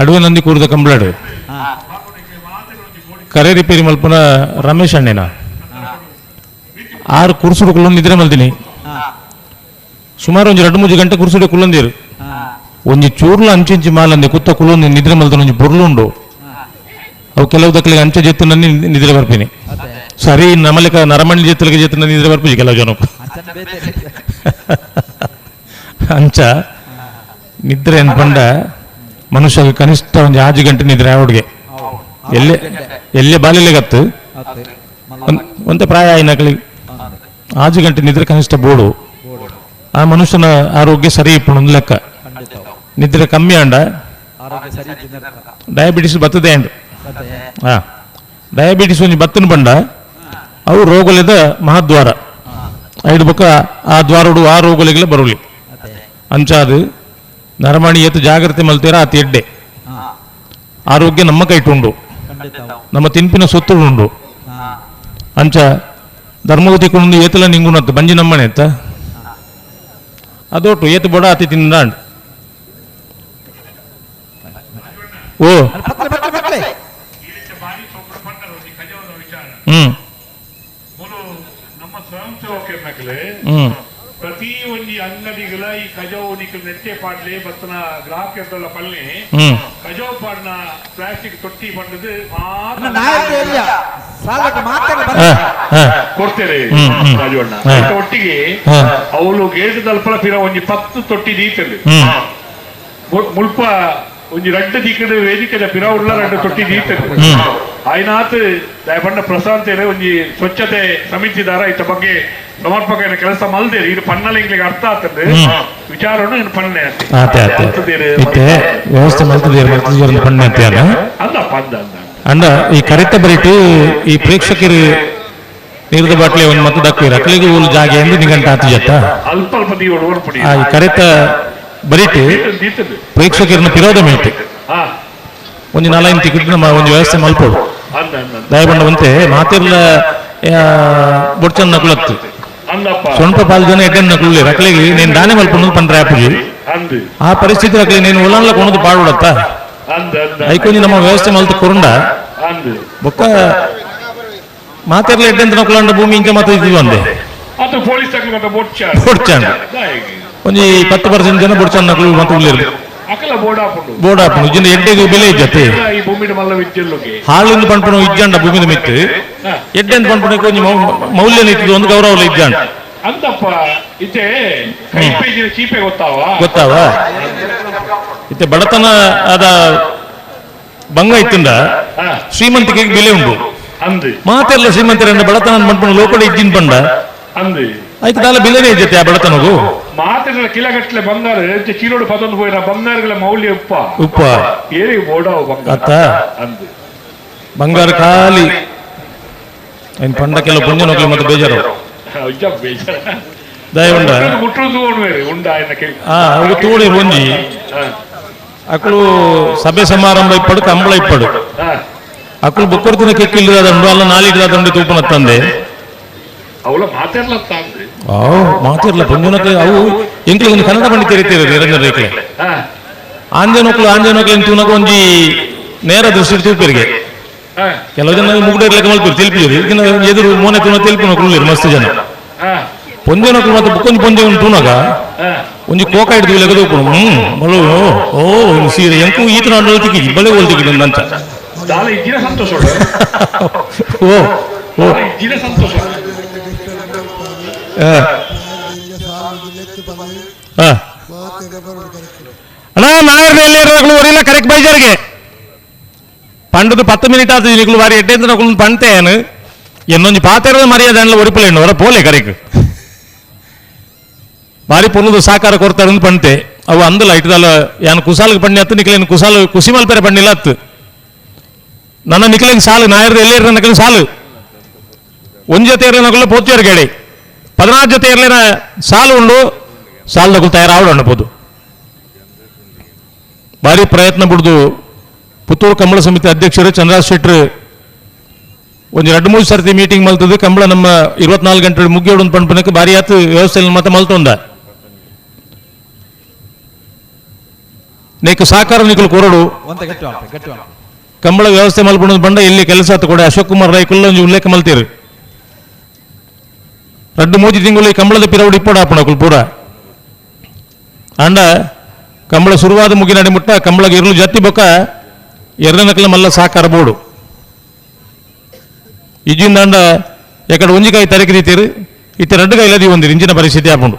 ಅಡುವೆ ನಂದಿ ಕೂರ್ದ ಕಂಬಳಡು ಕರೆ ರಿಪೇರಿ ಮಲ್ಪನ ರಮೇಶ್ ಅಣ್ಣೇನ ಆರು ಕುರ್ಸುಡು ಕುಲ್ಲೊಂದು ನಿದ್ರೆ ಮಲ್ತೀನಿ ಸುಮಾರು ಒಂಜಿ 2-3 ಗಂಟೆ ಕುರ್ಸುಡೆ ಕುಲ್ಲೊಂದಿರು ಒಂಜಿ ಚೂರ್ಲ ಅಂಚಿಂಚಿ ಮಾಲಂದೆ ಕುತ್ತ ಕುಲ್ಲೊಂದು ನಿದ್ರೆ ಮಲ್ತನ ಒಂಜಿ ಬೊರ್ಲುಂಡು ಅವು ಕೆಲವು ದಕ್ಕಲಿಗೆ ಅಂಚೆ ಜೆತ್ತು ನನ್ನ ನಿದ್ರೆ ಬರ್ತೀನಿ ಸರಿ ನಮಲಿಕ ನರಮಣಿ ಜೆತ್ತಲಿಗೆ ಜೆತ್ತು ನನ್ನ ನಿದ್ರೆ ಬರ್ಪಿ ಕೆಲವು ಜನ ಅಂಚ ನಿದ್ರೆ ಅನ್ಕೊಂಡ ಮನುಷ್ಯ ಕನಿಷ್ಠ ಒಂದು 5 ಗಂಟೆ ನಿದ್ರೆ ಅವಡಿಗೆ ಎಲ್ಲೇ ಎಲ್ಲೇ ಬಾಲ್ಯಗತ್ತು ಒಂತೆ ಪ್ರಾಯ ಆಯ್ನಕಲಿ 5 ಗಂಟೆ ನಿದ್ರೆ ಕನಿಷ್ಠ ಬೋಡು ಆ ಮನುಷ್ಯನ ಆರೋಗ್ಯ ಸರಿ ಇಪ್ಪು ಒಂದು ಲೆಕ್ಕ ನಿದ್ರೆ ಕಮ್ಮಿ ಅಂಡ ಡಯಾಬಿಟಿಸ್ ಬತ್ತದೆ ಅಂಡ್ ಹಾ ಡಯಾಬಿಟಿಸ್ ಒಂಜಿ ಬತ್ತನ ಬಂಡ ಅವು ರೋಗಲಿದ ಮಹಾದ್ವಾರ ಐದು ಬೊಕ್ಕ ಆ ದ್ವಾರೋಡು ಆ ರೋಗಲಿಗೆಲ್ಲ ಬರುಲಿ ಅಂಚಾದು ನರಮಣಿ ಎತ್ತು ಜಾಗ್ರತೆ ಮಲ್ತೀರ ಆತ ಎಡ್ಡೆ ಆರೋಗ್ಯ ನಮ್ಮ ಕೈಟುಂಡು ನಮ್ಮ ತಿನ್ಪಿನ ಸೊತ್ತು ಉಂಡು ಅಂಚ ಧರ್ಮಗತಿ ಕೊಂಡು ಏತಲ ನಿಂಗುಣತ್ತು ಬಂಜಿ ನಮ್ಮನೆ ಎತ್ತ ಅದೊಟ್ಟು ಏತು ಬಡ ಆತಿ ತಿಂದಾಂಡ್ ಓ ಹ್ಮ್ ಹ್ಮ್ ಪ್ರತಿ ಒಂಜಿ ಅಂಗಡಿಗಳ ಈ ಕಜವು ನಿಕ್ಲು ನೆಟ್ಟೆ ಪಾಡ್ಲೆ ಬತ್ತನ ಗ್ರಾಹಕರ ಪಲ್ಲೆ ಕಜವು ಪಾಡ್ನ ಪ್ಲಾಸ್ಟಿಕ್ ತೊಟ್ಟಿ ಪಂಡದು ಕೊಡ್ತೇವೆ ರಾಜವಣ್ಣ. ಒಟ್ಟಿಗೆ ಅವಳು ಗೇಟ್ ದಲ್ಪಲ ಪಿರ ಒಂಜಿ 10 ತೊಟ್ಟಿ ದೀತಲ್ಲಿ ಮುಲ್ಪ ಒಂಜಿ ರಡ್ಡ ದೀಕಡೆ ವೇದಿಕೆದ ಪಿರ ಉಳ್ಳ ರಡ್ಡ ತೊಟ್ಟಿ ದೀತಲ್ಲಿ ಆಯ್ನಾತ್ ದಯಪಂಡ ಪ್ರಶಾಂತ್ ಒಂಜಿ ಸ್ವಚ್ಛತೆ ಸಮಿತಿದಾರ ಇತ್ತ ಬಗ್ಗೆ ಸಮರ್ಪಕ ಕೆಲಸ ಮಲ್ದೇರಿ ಇದು ಪನ್ನಲ ಇಂಗ್ಲಿಗೆ ಅರ್ಥ ಆಗ್ತದೆ ವಿಚಾರವನ್ನು ಇನ್ನು ಪನ್ನೆ ವ್ಯವಸ್ಥೆ ಮಲ್ತದೇರು ಪನ್ನೆ ಅಂದಪ್ಪ ಅಂದ ಅಂಡ ಈ ಕರೆತ ಬರಿಟು ಈ ಪ್ರೇಕ್ಷಕರು ನೀರದ ಬಾಟ್ಲಿ ಒಂದು ಮತ್ತು ದಕ್ಕೀರ ಅಕ್ಲಿಗೆ ಊರು ಜಾಗೆ ಎಂದು ನಿಗಂಟ ಆತು ಜತ್ತ ಅಲ್ಪ ಅಲ್ಪ ಆ ಈ ಕರೆತ ಬರಿಟು ಪ್ರೇಕ್ಷಕರನ್ನ ಪಿರೋಧ ಮೇಟು ಒಂದು 4-5 ಟಿಕೆಟ್ ನಮ್ಮ ಒಂದು ವ್ಯವಸ್ಥೆ ಮಲ್ಪೋಡು ದಯಬಂಡ ಒಂತೆ ಮಾತಿರ್ಲ ಬೊಡ್ಚನ್ ನಕುಲತ್ತು ಸೊಂಟ ಪಾಲ್ ಜನ ಎಡ್ಡನ್ ನಕುಲಿ ರಕ್ಲಿಗೆ ನೀನು ದಾನೆ ಮಲ್ಪೊಂದು ಪಂಡ್ರೆ ಆಪುಜಿ ಆ ಪರಿಸ್ಥಿತಿ ರಕ್ಲಿ ನೀನು ಉಲಾನ್ಲ ಕೊಣದು ಪಾಡುಡತ್ತ ಐಕೊಂಜಿ ನಮ್ಮ ವ್ಯವಸ್ಥೆ ಮಲ್ತು ಕೊರುಂಡ ಬೊಕ್ಕ ಮಾತಿರ್ಲ ಎಡ್ಡಂತ ನಕುಲಂಡ ಭೂಮಿ ಇಂಚ ಮಾತ ಇದು ಒಂದೇ ಬೊಡ್ಚಾಂಡ್ ಒಂಜಿ 10% ಜನ ಬೊಡ್ಚಾನ್ ನಕಲು ಮತ್ತೆ ಉಳ್ಳಿರು ಬೋರ್ಡ್ ಆಪುಂಡು ಇಜ್ಜಿಂದ ಎಡ್ಡೆಗೆ ಬೆಲೆ ಇಜ್ಜತ್ತೆ ಹಾಳಿಂದ ಪನ್ಪುಣ ಇಜ್ಜಾಂಡ ಭೂಮಿದ ಮಿತ್ತು ಎಡ್ಡೆ ಅಂತ ಪನ್ಪುಣ ಒಂಜಿ ಮೌಲ್ಯನ ಇತ್ತು ಒಂದು ಗೌರವ ಇಜ್ಜಾಂಡ ಗೊತ್ತಾವ ಇತ್ತೆ ಬಡತನ ಆದ ಭಂಗ ಇತ್ತಿಂದ ಶ್ರೀಮಂತಿಕೆಗೆ ಬೆಲೆ ಉಂಡು ಮಾತೆಲ್ಲ ಶ್ರೀಮಂತರಂಡ ಬಡತನ ಪನ್ಪುಣ ಲೋಕಡ ಇಜ್ಜಿನ ಪಂಡ ಆಯ್ತು ದಾಲ ಬೆಲೆನೇ ಇಜ್ಜತ್ತೆ ಆ ಬಡತನಗು ಮಾತೆಗಳ ಕಿಲಗಟ್ಟಲೆ ಬಂಗಾರ ಚೀಲೋಡು ಪದೊಂದು ಪೋಯಿನ ಬಂಗಾರಗಳ ಮೌಲ್ಯ ಉಪ್ಪ ಉಪ್ಪ ಏರಿ ಬೋಡಾವು ಬಂಗಾರ ಬಂಗಾರ ಖಾಲಿ ಏನ್ ಪಂಡ ಕೆಲವು ಪುಂಜ ನೋಕ್ಲಿ ಮತ್ತೆ ಬೇಜಾರು ದಯವುಂಡ ಅವು ತೋಳಿ ಒಂಜಿ ಅಕುಲು ಸಭೆ ಸಮಾರಂಭ ಇಪ್ಪಡು ಕಂಬಳ ಇಪ್ಪಡು ಅಕುಲು ಬೊಕ್ಕರ್ತಿನ ಕೆಕ್ಕಿಲ್ಲದಂಡು ಅಲ್ಲ ನಾಲಿಡ್ದಾದಂಡು ತೂಪನ ತಂದೆ ಮಾತಿರ್ಲ ಪುಂಜನಕ್ಕೆ ಅವು ಎಂಕ್ಲಿಗೆ ಒಂದು ಕನ್ನಡ ಪಂಡಿತ ರೀತಿಯ ನಿರಂಜನ ರೇಖೆ ಆಂಜನೋಕ್ಲು ಆಂಜನೋಕ್ಲು ತೂನಕ ಒಂಜಿ ನೇರ ದೃಷ್ಟಿ ತೂಪರಿಗೆ ಕೆಲವು ಜನ ಮುಗುಡ ಇರ್ಲಿಕ್ಕೆ ಮಲ್ಪುರು ತಿಲ್ಪಿರು ಎದುರು ಮೋನೆ ತೂನ ತಿಲ್ಪು ನೋಕ್ಲು ಮಸ್ತ್ ಜನ ಪೊಂಜನಕುಲು ಮತ್ತೆ ಬುಕ್ಕೊಂಜಿ ಪೊಂಜನ ತೂನಗ ಒಂಜಿ ಕೋಕ ಹಿಡಿದು ಲೆಗದು ಬಲು ಓ ಸೀರೆ ಎಂಕು ಈತನ ತಿಕ್ಕಿ ಬಲೆ ಓಲ್ತಿಕ್ಕಿ ನಂತ ಸಂತೋಷ ಓ ಓ ಸಂತೋಷ ಅಣ್ಣ ನಾಯರ್ನಲ್ಲಿ ಒರಿಲ್ಲ ಕರೆಕ್ಟ್ ಬೈಜಾರ್ಗೆ ಪಂಡದು 10 ಮಿನಿಟ್ ಆತು ನಿಕ್ಲು ಬಾರಿ ಎಡ್ಡೆ ನಕುಲು ಪಂತೇನು ಎನ್ನೊಂಜಿ ಪಾತೆರದ ಮರ್ಯಾದೆ ಅನ್ಲ ಒರಿಪುಲೇನು ಹೊರ ಪೋಲೆ ಕರೆಕ್ ಬಾರಿ ಪೊನ್ನದು ಸಾಕಾರ ಕೊರ್ತಾರೆ ಪಂತೆ ಅವು ಅಂದಲ ಇಟ್ಟದಲ್ಲ ಯಾನ್ ಕುಸಾಲ್ಗೆ ಪಣ್ಣಿ ಹತ್ತು ನಿಕ್ಲೇನು ಕುಸಾಲು ಕುಸಿ ಮಲ್ಪೆರೆ ಪಣ್ಣಿಲ್ಲ ಹತ್ತು ನನ್ನ ನಿಕ್ಲೇನು ಸಾಲು ನಾಯರ್ದ ಎಲ್ಲೇರ ನಕಲು ಸಾಲು ಒಂದ್ ಜೊತೆ ನಕಲು ಪೋತಿಯರ್ ಕೇಳಿ 14 ಜೊತೆ ಇರಲಿನ ಸಾಲು ಉಂಡು ಸಾಲು ನಕಲು ತಯಾರಾವಡು ಅನ್ಬೋದು. ಭಾರಿ ಪ್ರಯತ್ನ ಬಿಡ್ದು ಪುತ್ತೂರು ಕಂಬಳ ಸಮಿತಿ ಅಧ್ಯಕ್ಷರು ಚಂದ್ರರಾಜ್ ಶೆಟ್ಟರು ಒಂದು 2-3 ಸರ್ತಿ ಮೀಟಿಂಗ್ ಮಲ್ತದ್ದು ಕಂಬಳ ನಮ್ಮ 24 ಗಂಟೆ ಮುಗಿಯೋಡು ಪಂಪನಕ್ಕೆ ಭಾರಿ ಆತು ವ್ಯವಸ್ಥೆ ಮತ್ತೆ ಮಲ್ತೊಂದ ನೀಕು ಸಹಕಾರ ನಿಕಲು ಕೊರಡು ಕಂಬಳ ವ್ಯವಸ್ಥೆ ಮಲ್ಪುಣ ಬಂಡ ಇಲ್ಲಿ ಕೆಲಸ ಆತು ಕೂಡ ಅಶೋಕ್ ಕುಮಾರ್ ರೈ ಕುಲ್ಲೊಂಜಿ ಉಲ್ಲೇಖ ಮಲ್ತೀರು 2-3 ತಿಂಗಳು ಈ ಕಂಬಳದ ಪಿರವಡು ಇಪ್ಪಡ ಆಪಣ ಪೂರ ಅಂಡ ಕಂಬಳ ಶುರುವಾದ ಮುಗಿನಾಡಿ ಮುಟ್ಟ ಕಂಬಳಗೆ ಇರಲು ಜತ್ತಿ ಬೊಕ್ಕ ಎರಡನಕಲ ಮಲ್ಲ ಸಹಕಾರ ಬೋಡು ಇಜ್ಜಿಂದಾಂಡ ಎಕಡೆ ಒಂಜಿಕಾಯಿ ತರಕೆ ರೀತಿರು ಇತ್ತ 2 ಕೈಲದಿ ಒಂದು ಇಂಜಿನ ಪರಿಸ್ಥಿತಿ ಆಪುಂಡು.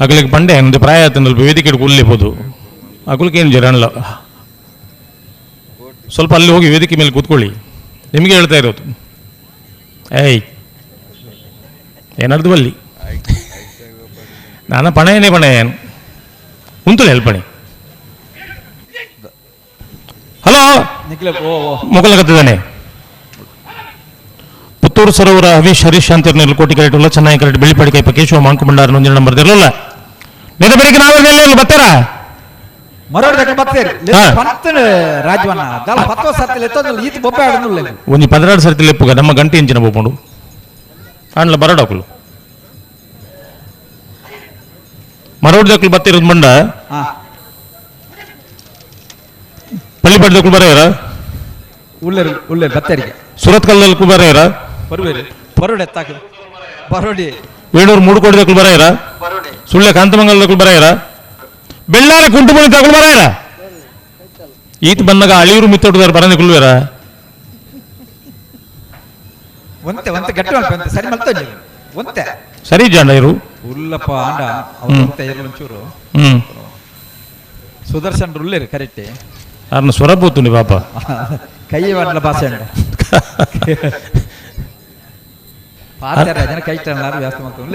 ಅಗಲಿಗೆ ಪಂಡೆ ಒಂದು ಪ್ರಾಯ ಆತನಲ್ಪ ವೇದಿಕೆ ಕುಲ್ಲಿಬೋದು ಅಗಲಿಗೆ ಜರಣ್ಲ ಸ್ವಲ್ಪ ಅಲ್ಲಿ ಹೋಗಿ ವೇದಿಕೆ ಮೇಲೆ ಕೂತ್ಕೊಳ್ಳಿ ನಿಮಗೆ ಹೇಳ್ತಾ ಇರೋದು. ಏಯ್ ಏನಾರ್ದು ಅಲ್ಲಿ ನಾನು ಪಣಯನೇ ಪಣಯನು ಉಂತುಲೆ ಹೆಲ್ಪಣಿ ಹಲೋ ಮೊಗಲಗತ್ತಿದ್ದಾನೆ ಪುತ್ತೂರು ಸರೋವರ ಹವೀಶ್ ಹರೀಶ್ ಅಂತ ಕೋಟಿ ಕರೆಟ್ ಚೆನ್ನಾಗಿ ಕರೆಟ್ ಬೆಳ್ಳಿಪಾಡಿ ಕೈಪ ಕೇಶವ ಮಾಂಕು ಭಂಡಾರ ಒಂದಿನ ನಂಬರ್ ಇರಲಿಲ್ಲ ನೆನೆ ಬೆಳಿಗ್ಗೆ ನಾವೆಲ್ಲ ಬರ್ತಾರ ಒಂಜಿ 12 ಸರ್ತಿ ಲೆಪ್ಪುಗ ನಮ್ಮ ಗಂಟೆ ಇಂಚಿನ ಬೋಪುಂಡು ಆಂಡ್ಲ ಬರಡಾಕುಲು ಮರೋಡ್ ದಕ್ಕಲು ಬತ್ತಿರೋದು ಬಂಡ ಪಳ್ಳಿಪಾಡಿ ದಕ್ಕಲು ಬರೆಯರ ಸುರತ್ ಕಲ್ಲಲ್ಕು ಬರೆಯರ ವೇಣೂರು ಮೂಡುಕೋಡಿ ದಕ್ಕಲು ಬರೆಯರ ಸುಳ್ಯ ಕಾಂತಮಂಗಲ ದಕ್ಕಲು ಬರೆಯರ ಬೆಳ್ಳಾರಿ ಕುಂಟುಮಣಿ ತಗೊಳ್ ಬರೆಯರ ಈತ ಬಂದಾಗ ಅಳಿಯೂರು ಮಿತ್ತೊಡ್ದಾರ ಬರನೆ ಕುಲ್ವೇರ ಸರಿ ಜಾಂಡ ಇರು ಉಲ್ಲಪ್ಪ ಆಂಡ ಒಂಚೂರು ಸುದರ್ಶನ್ ಉಲ್ಲೇರು ಕರೆಕ್ಟ್ ಅರ್ನ ಸ್ವರ ಪೋತುಂಡಿ ಪಾಪ ಕೈ ವಾಡ್ಲ ಭಾಷೆ ಅಂಡ ಜನ ಕೈ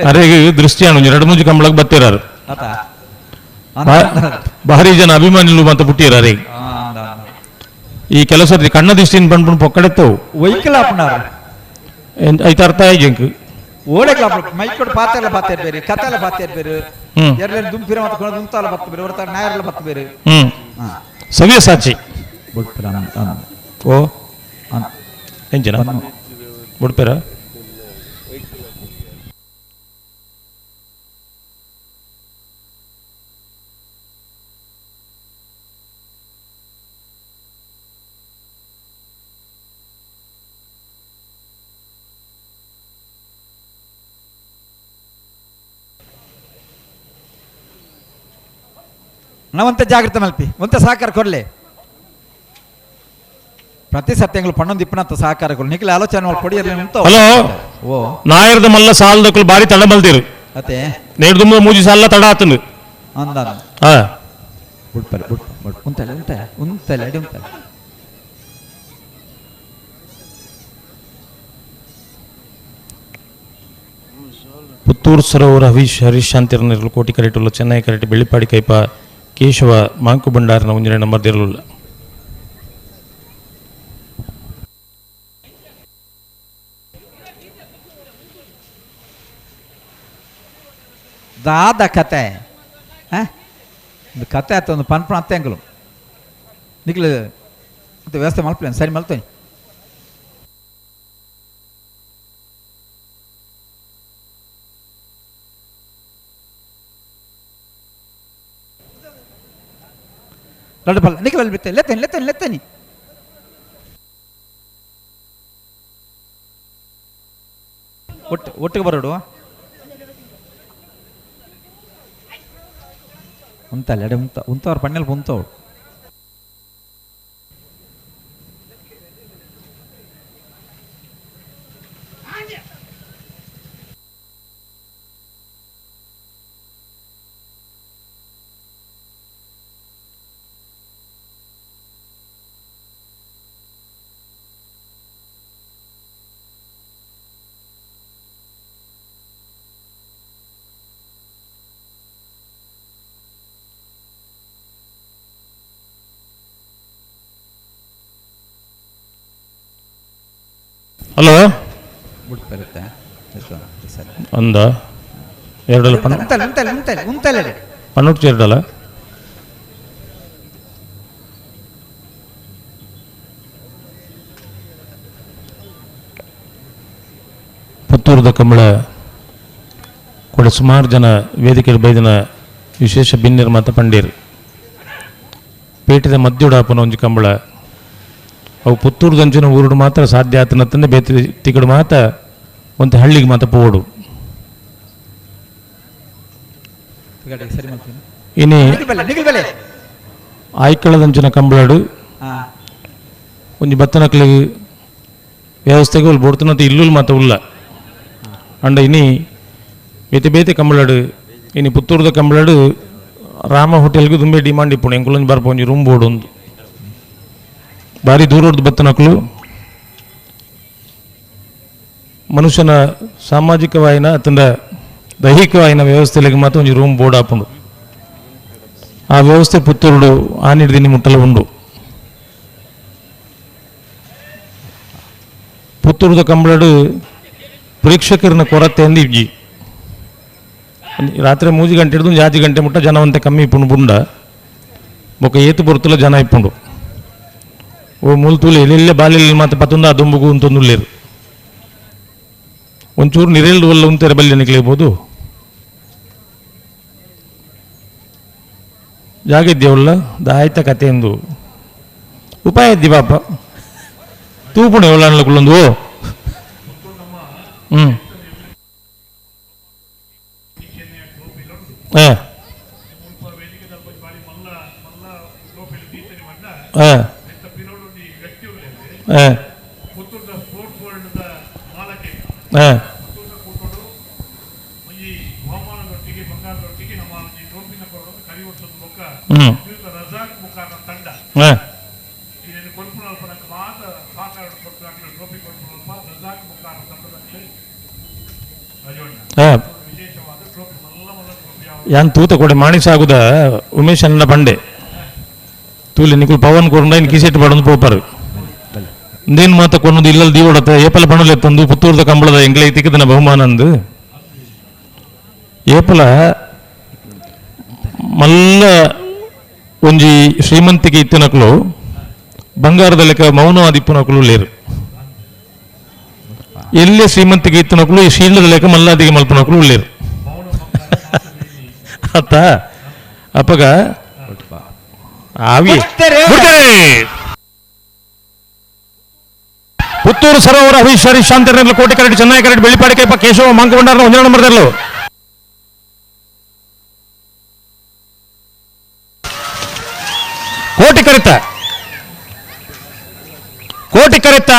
ಅರೆ ದೃಷ್ಟಿ ಅಣ್ಣ 2-3 ಕಂಬಳಕ್ಕೆ ಬತ್ತಿರಾರು ಭಾರಿ ಜನ ಅಭಿಮಾನಿಗಳು ಅಂತ ಪುಟ್ಟಿರಾರೆ ಈ ಕೆಲಸ ಕಣ್ಣ ದೃಷ್ಟಿಯಿಂದ ಬಂದ್ಬಿಟ್ಟು ಪೊಕ್ಕಡೆತ್ತವು ವೈಕಲ್ ಐತ ಅರ್ಥ ಆಯ್ತು ಓಡಕ್ಲ ಮೈಕೊಡು ಪಾತೆಲ್ಲ ಪಾತೇರ್ ಬೇರೆ ಕತೆಲ್ಲ ಪಾತೇರ್ ಬೇರೆ ಎರಡೆರಡು ದುಂಪಿರ ಮತ್ತೆ ದುಂತಾಲ ಬತ್ತ ಬೇರೆ ಹೊರತ ನಾಯರ್ಲ ಬತ್ತ ಬೇರೆ ಸವ್ಯ ಸಾಚಿ ಓ ಎಂಜಿನ ಬುಡ್ಪೇರ ನಾವಂತ ಜಾಗೃತ ಮಲ್ಪಿ ಒಂತ ಸಹಕಾರ ಕೊಡ್ಲಿ ಪ್ರತಿ ಸತ್ಯಗಳು ಪಣ್ಣೊಂದು ಇಪ್ಪನಂತ ಸಹಕಾರ ಕೊಡ್ಲಿ ನಿಖಿಲ ಆಲೋಚನೆ ಕೊಡಿ ಹಲೋ ಓ ನಾಯರ್ದ ಮಲ್ಲ ಸಾಲದಕ್ಕಲು ಬಾರಿ ತಡ ಮಲ್ದಿರು ಅತ್ತೆ ನೇಡ್ದುಂಬ ಮೂಜಿ ಸಾಲ ತಡ ಆತನು ಅಂದ ಹಾ ಬುಡ್ಪರೆ ಬುಡ್ ಬುಡ್ ಉಂತಲೆ ಉಂತಲೆ ಉಂತಲೆ ಅಡಿ ಉಂತಲೆ ಪುತ್ತೂರು ಸರೋವರ ಹವೀಶ್ ಹರೀಶ್ ಶಾಂತಿರನಿರಲು ಕೋಟಿ ಕರೆಟುಲ್ಲ ಚೆನ್ನೈ ಕರೆಟ್ ಬೆಳ್ಳಿಪಾಡಿ ಕೈಪ ಕೇಶವ ಮಾಂಕು ಭಂಡಾರನ ಒಂಜನೆ ನಂಬರ್ ದಿರಲಿಲ್ಲ. ದಾದ ಕತೆ ಒಂದು ಕತೆ ಆಯ್ತು ಒಂದು ಪನ್ಪಣ ಅತ್ತೆಂಗಲು ನಿಕ್ಲು ವ್ಯವಸ್ಥೆ ಮಲ್ಪಲೇನು ಸರಿ ಮಲ್ತೇನೆ. ರಡ್ಡು ಬಲ್ಲ ನಿಖಲ್ ಬಿತ್ತೆ ಲೆತ್ತನಿ ಲೆತ್ತನಿ ಲೆತ್ತನಿ ಒಟ್ಟು ಒಟ್ಟಿಗೆ ಬರೋಡು ಉಂತಲ್ಲ ಎಡೆ ಉಂತ ಉಂತವ್ರ ಪಣ್ಣೆಲ್ ಉಂತವಳು ಹಲೋ ಒಂದ ಎರಡಲ್ಲ ಪನ್ನೊಟ್ಟು ಎರಡಲ್ಲ ಪುತ್ತೂರದ ಕಂಬಳ ಕೂಡ ಸುಮಾರು ಜನ ವೇದಿಕೆ ಬೈದಿನ ವಿಶೇಷ ಬಿನ್ನಿರ್ಮಾತ ಪಂಡೀರ್ ಪೇಟದ ಮಧ್ಯುಡಾಪನ ಒಂಜಿ ಕಂಬಳ ಅವು ಪುತ್ತೂರುದಂಚಿನ ಊರುಡು ಮಾತ್ರ ಸಾಧ್ಯ ಆತನತ್ತಂದೆ ಬೇತಿ ತಿಕಡು ಮಾತ್ರ ಒಂದು ಹಳ್ಳಿಗೆ ಮಾತ್ರ ಪೋಡು ಇನಿ ಆಯ್ಕಳದಂಚಿನ ಕಂಬಳಡು ಒಂಜಿ ಬತ್ತನಕ್ಲಿಗೆ ವ್ಯವಸ್ಥೆಗೆ ಉಲ್ ಬೋಡ್ತನಂತ ಇಲ್ಲೂ ಮಾತ್ರ ಉಲ್ಲ ಅಂಡ ಇನಿ ಬೇತೆ ಬೇತೆ ಕಂಬಳಡು ಇನಿ ಪುತ್ತೂರದ ಕಂಬಳಡು ರಾಮ ಹೋಟೆಲ್ಗೆ ತುಂಬೆ ಡಿಮಾಂಡ್ ಇಪ್ಪುಂಡು ಎಂಕುಲೊಂಜಿ ಬರ್ಪ ಒಂಜಿ ರೂಮ್ ಬೋರ್ಡ್ ಒಂದು ಭಾರಿ ದೂರದ ಬತ್ತನಕ್ಲು ಮನುಷ್ಯನ ಸಾಮಾಜಿಕವಾಯಿನ ಅತಂಡ ದೈಹಿಕವಾಯಿನ ವ್ಯವಸ್ಥೆಗಳಿಗೆ ಮಾತ್ರ ಒಂಜಿ ರೂಮ್ ಬೋರ್ಡ್ ಆಪುಂಡು ಆ ವ್ಯವಸ್ಥೆ ಪುತ್ತೂರುಡು ಆನಿಡ್ದಿನಿ ಮುಟ್ಟಲ ಉಂಡು ಪುತ್ತೂರುದ ಕಂಬಳಡು ಪ್ರೇಕ್ಷಕರನ್ನ ಕೊರತೆ ಅಂದು ಇಜ್ಜಿ ರಾತ್ರಿ 3 ಗಂಟೆ ಹಿಡಿದು 5 ಗಂಟೆ ಮುಟ್ಟ ಜನವಂತೆ ಕಮ್ಮಿ ಇಪ್ಪುಂಡು ಬುಂಡ ಬೊಕ್ಕ ಏತು ಬರ್ತುಲ ಜನ ಇಪ್ಪುಂಡು ಓ ಮೂಲ್ತೂಲು ಎಲ್ಲೆಲ್ಲೇ ಬಾಲೆಲ್ಲಿ ಮಾತ್ರ ಪತ್ತೊಂದು ಆ ದುಂಬುಗು ಅಂತೊಂದುಲ್ಲೇರು ಒಂಚೂರು ನಿರೇಲ್ದು ಒಲ್ಲ ಉಂತಾರೆ ಬಲ್ಯ ನಿಕ್ಲೇಬೋದು ಜಾಗ ಇದ್ದೇವಲ್ಲ ದಾಯ್ತ ಕತೆ ಎಂದು ಉಪಾಯ ಇದ್ದಿ ಪಾಪ ತೂಪುಣೆ ಒಳ್ಳ ಕುಳ್ಳೊಂದು ಹ್ಞೂ ಹಾಂ ಹಾಂ ಹಾಂ ಯಾನ್ ತೂತ ಕೊಡೆ ಮಾಣಿಸಾಗುದ ಉಮೇಶ್ ಅನ್ನ ಬಂಡೆ ತೂಲಿ ನಿಕುಲ್ ಪವನ್ ಕೊರಂಡ ಇನ್ ಕಿಸೆಟ್ ಬಡೊಂದು ಪೋಪರು ಇಂದೇನು ಮಾತ ಕೊನ್ನದು ಇಲ್ಲಲ್ಲಿ ದೀವಡತ್ತ ಏಪಲ ಬಣಲೆತ್ತಂದು ಪುತ್ತೂರ್ದ ಕಂಬಳದ ಎಂಗ್ಲೈ ತಿಕ್ಕದನ ಬಹುಮಾನ ಅಂದು ಏಪಲ ಮಲ್ಲ ಒಂಜಿ ಶ್ರೀಮಂತಿಗೆ ಇತ್ತಿನಕ್ಲು ಬಂಗಾರದ ಲೆಕ್ಕ ಮೌನವಾದ ಇಪ್ಪುನಕ್ಲು ಲೇರು ಎಲ್ಲೇ ಶ್ರೀಮಂತಿಗೆ ಇತ್ತಿನಕ್ಲು ಈ ಶೀಲದ ಲೆಕ್ಕ ಮಲ್ಲಾದಿಗೆ ಮಲ್ಪನಕ್ಲು ಉಳ್ಳೇರು ಅತ್ತ ಅಪ್ಪಗ ಆವಿ ಪುತ್ತೂರು ಸರೋವರ ಹರೀಶ್ ಹರೀಶ್ ಶಾಂತಿರಲು ಕೋಟೆ ಕರಡಿ ಚೆನ್ನೈ ಕರಡಿ ಬೆಳ್ಳಿಪಾಡಿ ಕೈಪ ಕೇಶವ ಮಾಂಕಭಂಡಾರ ಒಂದನೇ ನಂಬರ್ದಲ್ಲೂ ಕೋಟಿ ಕರಿತ ಕೋಟಿ ಕರಿತ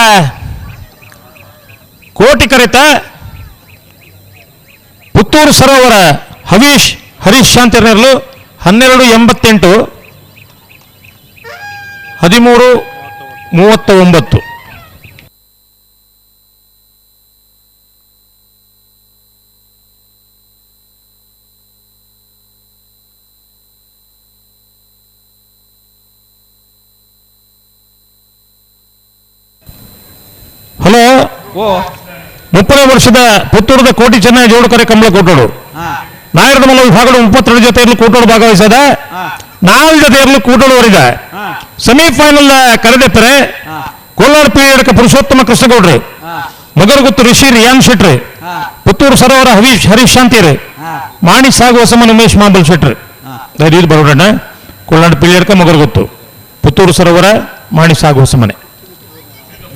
ಕೋಟಿ ಕರಿತ ಪುತ್ತೂರು ಸರೋವರ ಹವೀಶ್ ಹರೀಶ್ ಶಾಂತಿರಲು 12.88 13.39. ಹಲೋ, 30 ವರ್ಷದ ಪುತ್ತೂರದ ಕೋಟಿ ಚೆನ್ನೈ ಜೋಡುಕರೆ ಕಂಬಳ ಕೋಟೋಡು ನಾಯರದ ಮಲ್ಲ ವಿಭಾಗಗಳು 32 ಜೊತೆ ಇರಲು ಕೂಟೋಡು ಭಾಗವಹಿಸದ 4 ಜೊತೆ ಇರಲು ಕೂಟೋಡು ವರಿದ ಸೆಮಿಫೈನಲ್ ಕರೆದೆತ್ತರೆ ಕೋಲಾರ ಪೀಡಕ ಪುರುಷೋತ್ತಮ ಕೃಷ್ಣಗೌಡ್ರಿ, ಮಗರಗುತ್ತು ಋಷಿ ರಿಯಾನ್ ಶೆಟ್ರಿ, ಪುತ್ತೂರು ಸರೋವರ ಹರೀಶ್ ಶಾಂತಿರಿ, ಮಾಣಿ ಸಾಗುವ ಸಮನ್ ಉಮೇಶ್ ಮಾಂಬಲ್ ಶೆಟ್ರಿ. ಧೈರ್ಯ ಬರೋಡಣ್ಣ. Kollad Piliyadka Mogarugotu Puttur Sarovara Mani Sagu Hosamane.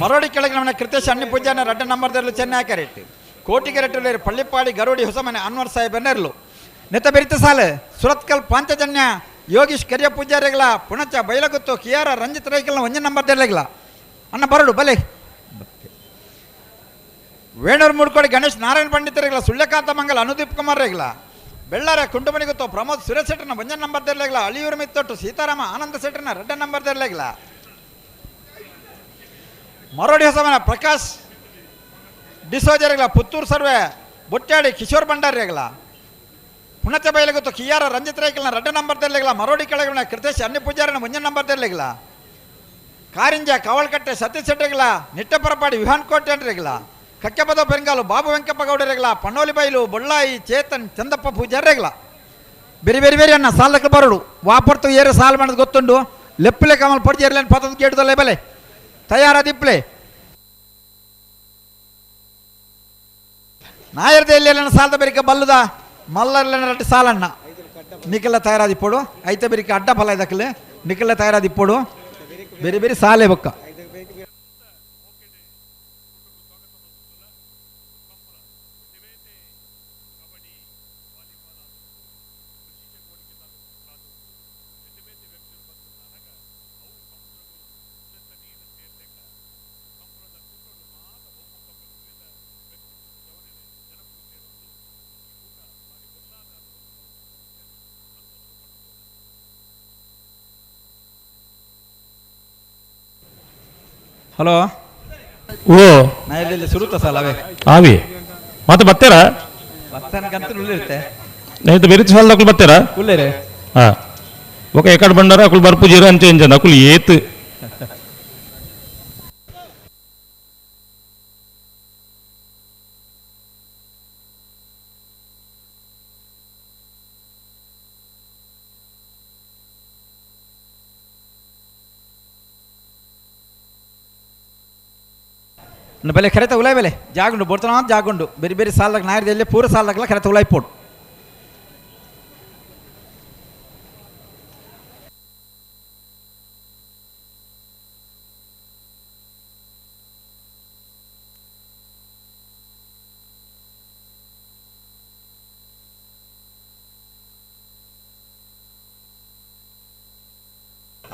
Marodi ಕೆಳಗಿನ ಮನೆ ಕೃತೇಶ್ ಅಣ್ಣಿ ಪೂಜಾನ ರಡ್ಡ ನಂಬರ್ ದೆರ್ಲು ಚೆನ್ನೈ ಕರೆಟ್ ಕೋಟಿ ಕರೆಟ್ ಪಳ್ಳಿಪಾಡಿ ಗರೋಡಿ ಹೊಸಮನೆ ಅನ್ವರ್ ಸಾಹೇಬ್ ನೆರ್ಲು ನೆತ್ತ ಬೆರಿತ ಸಾಲೆ ಸುರತ್ಕಲ್ ಪಾಂಚಜನ್ಯ ಯೋಗೀಶ್ ಕರಿಯ ಪೂಜಾರಿಗಳ ಪುಣಚ ಬೈಲಗುತ್ತು ಕಿಯಾರ ರಂಜಿತ್ ರೈಕಲ್ನ ಒಂಜ ನಂಬರ್ ದೆರ್ಲೆಗಳ ಅಣ್ಣ ಬರಡು ಬಲೆ. ವೇಣೂರು ಮೂಡ್ಕೋಡಿ ಗಣೇಶ್ ನಾರಾಯಣ ಪಂಡಿತರಿಗಳ ಸುಳ್ಯಕಾಂತ ಮಂಗಲ ಅನುದೀಪ್ ಕುಮಾರ್ ರೇಗಲ ಬೆಳ್ಳಾರ ಕುಂಟುಮನಿಗುತ್ತು ಪ್ರಮೋದ್ ಸುರೇಶ್ ಶೆಟ್ಟರ್ನ ಒಂಜ ನಂಬರ್ ದೆರ್ಲೆಗಳ ಅಳಿಯೂರು ಮಿತ್ತೊಟ್ಟು ಸೀತಾರಾಮ ಆನಂದ ಶೆಟ್ಟರ್ನ ರಡ್ಡ ನಂಬರ್ ದೆರ್ಲೆಗಳ ಮರೋಡಿ ಹೊಸಮನ ಪ್ರಕಾಶ್ ಡಿಸೋಜರಿಗಳ ಪುತ್ತೂರು ಸರ್ವೆ ಬೊಟ್ಟಾಡಿ ಕಿಶೋರ್ ಭಂಡಾರಿಗಳ ಪುಣಚ ಬೈಲಗುತ್ತು ಕಿಯಾರ ರಂಜಿತ್ ರೈಕಲ್ನ ರಡ್ಡ ನಂಬರ್ ದೆರ್ಲೆಗಳ ಮರೋಡಿ ಕೆಳಗಿನ ಕೃತೇಶ್ ಅನ್ಯ ಪೂಜಾರಿನ ಒಂಜ ನಂಬರ್ ದೆರ್ಲೆಗಳ ಕಾರಿಂಜ ಕಾವಲ್ಕಟ್ಟೆ ಸತೀಶ್ ಶೆಟ್ಟರ್ಗಳ ನಿಟ್ಟಪರಪಾಡಿ ವಿಹಾನ್ ಕೋಟೆಗಳ ಕಕ್ಕೆಪದ ಬೆಂಗಾಲು ಬಾಬು ವೆಂಕಪ್ಪ ಗೌಡರಿಗಳ ಪಣ್ಣೋಲಿ ಬೈಲು ಬೊಳ್ಳಾಯಿ ಚೇತನ್ ಚಂದಪ್ಪ ಪೂಜಾರಿಗಳ ಬೇರೆ ಬೇರೆ ಬೇರೆ ಅಣ್ಣ ಸಾಲಕ್ಕೆ ಬರಡು ವಾಪರ್ತು ಏರು ಸಾಲು ಮಾಡೋದು ಗೊತ್ತುಂಡು ಲೆಪ್ಪಲೆ ಕಮಲ್ ಪಡ್ಜಿ ಏರ್ಲೇನು ಪತ್ತೊಂದು ಕೇಟದಲ್ಲೇ ಬಲೆ ತಯಾರಾದಿಪ್ಲೆ ನಾಯರ್ದ ಎಲ್ಲಿ ಸಾಲದ ಬೆರಿಕ ಬಲ್ಲದ ಮಲ್ಲರ್ಲೇನ ರಡ್ಡು ಸಾಲಣ್ಣ ನಿಖಲ ತಯಾರಾದಿಪ್ಪಡು ಐತೆ ಬೆರಿಕ ಅಡ್ಡ ಫಲ ಇದಕ್ಕಲೆ ನಿಖಲ ತಯಾರಾದಿಪ್ಪಡು ಬೇರೆ ಬೇರೆ ಸಾಲೆ ಬೊಕ್ಕ. ಹಲೋ ಓ ನಾಯರ್ದಲ್ಲಿ ಸುರುತ ಸಾಲ ಅವೇ ಆವಿ ಮತ್ತೆ ಬತ್ತೀರಾ ಬತ್ತನಕಂತ ಉಳ್ಳಿರುತ್ತೆ ನೈತ ಬೇರೆ ಸಾಲದಕ್ಕೂ ಬತ್ತೀರಾ ಉಳ್ಳೇರೆ. ಹಾ ఒక ఎక్కడ బండారు అకులు బర్పు జీరో అంతే ఎంచండి అకులు ఏత్ ಬೆಲೆ ಖರೆತ ಉಲಾಯ್ ಬೆಲೆ ಜಾಗುಂಡು ಬೊಡ್ತನ ಜಾಗುಂಡು ಬೇರೆ ಬೇರೆ ಸಾಲದಾಗ ನಾಯರ್ದಲ್ಲಿ ಪೂರ ಸಾಲದಾಗಲ ಖರೆತ ಉಲಾಯ್ ಪೋಡು.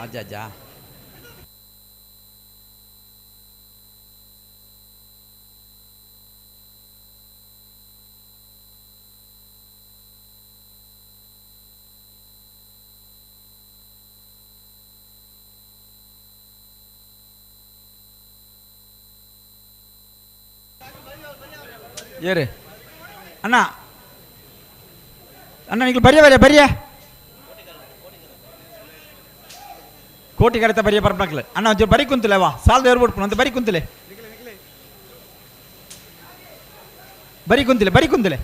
ಅಜ್ಜ ಅಜ್ಜ ಏರಿ ಅಣ್ಣ ಅಣ್ಣ ನೀವು ಬರಿಯ ಬರಿಯ ಬರಿಯ ಕೋಟಿ ಕರೆತ ಬರಿಯ ಬರ್ಬಾಕ್ಲೆ ಅಣ್ಣ ಒಂಚೂರು ಬರಿ ಕುಂತಲೆ ವಾ ಸಾಲದ ಏರ್ಬಿಟ್ಪು ಅಂತ ಬರಿ ಕುಂತಲೆ ಬರಿ ಕುಂತಲೆ ಬರಿ ಕುಂತಲೆ.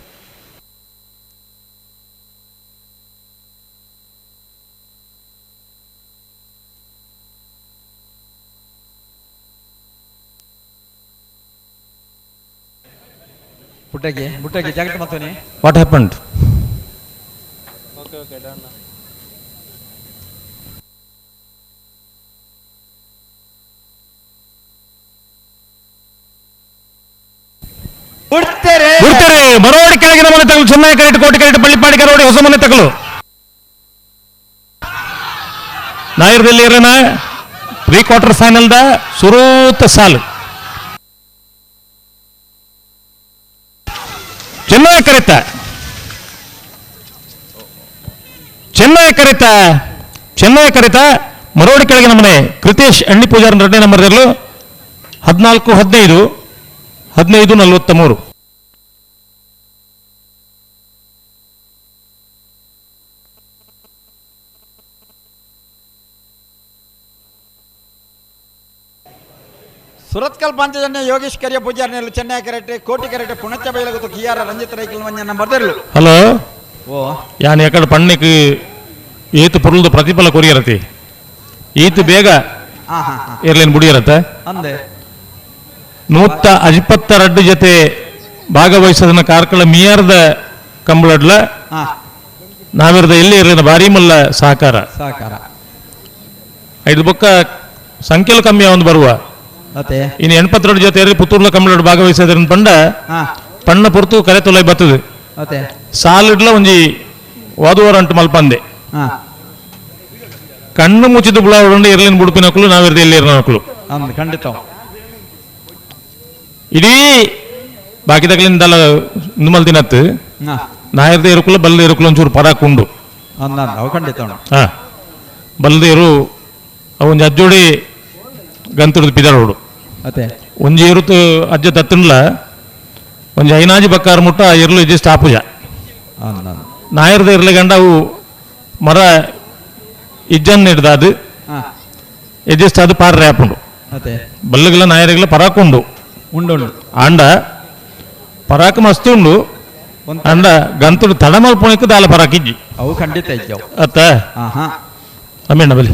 ಬುಟ್ಟಗೆ ಬುಟ್ಟಗೆ ಜಾಗ್ರತೆ ಮಾಡ್ತಾನೆ. What happened? Okay okay done. ಬಿಡ್ತಾರೆ ಬಿಡ್ತಾರೆ. ಮರೋಡಿ ಕೆಳಗಿನ ಮನೆ ತಗಲು ಚೆನ್ನೈ ಕರೆಟ್ ಕೋಟಿ ಕರೆಟ್ ಪಳ್ಳಿಪಾಡಿ ಕರೋಡಿ ಹೊಸ ಮನೆ ತಗಲು ನಾಯರ್ದಲ್ಲಿ ಇರೋಣ pre quarter final the ಸುರೂತ ಸಾಲು ಚೆನ್ನೈ ಕರೆತ ಚೆನ್ನೈ ಕರೆತ ಚೆನ್ನೈ ಕರೆತ ಮರೋಡಿ ಕೆಳಗಿನ ಮನೆ ಕೃತೇಶ್ ಅಣ್ಣಿ ಪೂಜಾರನ್ ಎರಡನೇ ನಂಬರ್ 14 15 15 43. ಸುರತ್ಕಲ್ ಪಂಚಜನ್ಯ ಯೋಗೇಶ್ ಕರಿಯ ಪೂಜಾರಿನಲ್ಲಿ ಚೆನ್ನೈ ಕರೆಕ್ಟ್ ಕೋಟಿ ಕರೆಕ್ಟ್ ಪುಣಚ ಬೈಲಗುತ್ತು ಕಿಯಾರ ರಂಜಿತ್ ರೈಕಲ್ ಮಂಜ ನಂಬರ್ ದೆರ್ಲು. ಹಲೋ ಓ ಯಾನ್ ಎಕಡೆ ಪಣ್ಣಿಕ್ ಏತು ಪೊರುಲ್ದು ಪ್ರತಿಫಲ ಕೊರಿಯರತಿ ಈತು ಬೇಗ ಏರ್ಲೇನ್ ಬುಡಿಯರತ್ತೆ ಅಂದೆ 152 ಜೊತೆ ಭಾಗವಹಿಸೋದನ್ನ ಕಾರ್ಕಳ ಮಿಯಾರ್ದ ಕಂಬಳಡ್ಲ ನಾವಿರದ ಎಲ್ಲಿ ಇರಲಿಲ್ಲ ಭಾರಿ ಮಲ್ಲ ಸಹಕಾರ ಸಹಕಾರ ಐದು ಬೊಕ್ಕ ಸಂಖ್ಯೆಲು ಕಮ್ಮಿ ಒಂದು ಬರುವ ಇನ್ನು 82 ಜೊತೆ ಪುತ್ತೂರ್ಲ ಕಂಬಳೋಡು ಭಾಗವಹಿಸೋದ್ರಿಂದ ಪಂಡ ಪಣ್ಣ ಪೊರ್ತು ಕರೆ ತೊಲೈ ಬರ್ತದೆ ಸಾಲಿಡ್ಲ ಒಂಜಿ ವಾದುವಾರ ಅಂಟು ಮಲ್ಪಂದೆ ಕಣ್ಣು ಮುಚ್ಚಿದ ಬುಳಾವಡು ಇರ್ಲಿನ ಬುಡುಪಿನಕ್ಕಲು ನಾವಿರ್ದ ಎಲ್ಲಿ ಇರ್ನಕ್ಕಲು ಖಂಡಿತ ಇಡೀ ಬಾಕಿದಕ್ಲಿಂದಲ್ಲ ನಿಮ್ಮಲ್ ದಿನತ್ತು ನಾಯರ್ದ ಇರುಕುಲ ಬಲ್ದ ಇರುಕುಲ ಒಂಚೂರು ಪರಾಕ್ ಉಂಡು ಖಂಡಿತ ಹಾ ಬಲ್ದೇರು ಅವೊಂಜಿ ಅಜ್ಜೋಡಿ ಗಂತುಡ್ದು ಪಿದರೋಡು ಒಂಜಿ ಇರುತ್ತು ಅಜ್ಜ ತತ್ತುಂಡ್ಲ ಒಂಜಿ ಐನಾಜಿ ಬಕ್ಕಾರ ಮುಟ್ಟ ಇರ್ಲು ಇಜ್ಜಿ ಸ್ಟಾಪುಜ ನಾಯರ್ದ ಇರ್ಲಿ ಗಂಡ ಅವು ಮರ ಇಜ್ಜನ್ ಹಿಡ್ದಾದು ಎಜ್ಜಸ್ಟ್ ಅದು ಪಾರ್ರೆ ಆಪುಂಡು ಬಲ್ಲುಗಳ ನಾಯರಿಗಳ ಪರಾಕುಂಡು ಉಂಡು ಆಂಡ ಪರಾಕ್ ಮಸ್ತ್ ಉಂಡು ಅಂಡ ಗಂತುಡು ತಡಮಲ್ಪುಣಕ್ಕೆ ದಾಲ ಪರಾಕ್ ಇಜ್ಜಿ ಅವು ಖಂಡಿತ ಇಜ್ಜವು ಅತ್ತ ಅಮ್ಮೇಣ್ಣ ಬಲಿ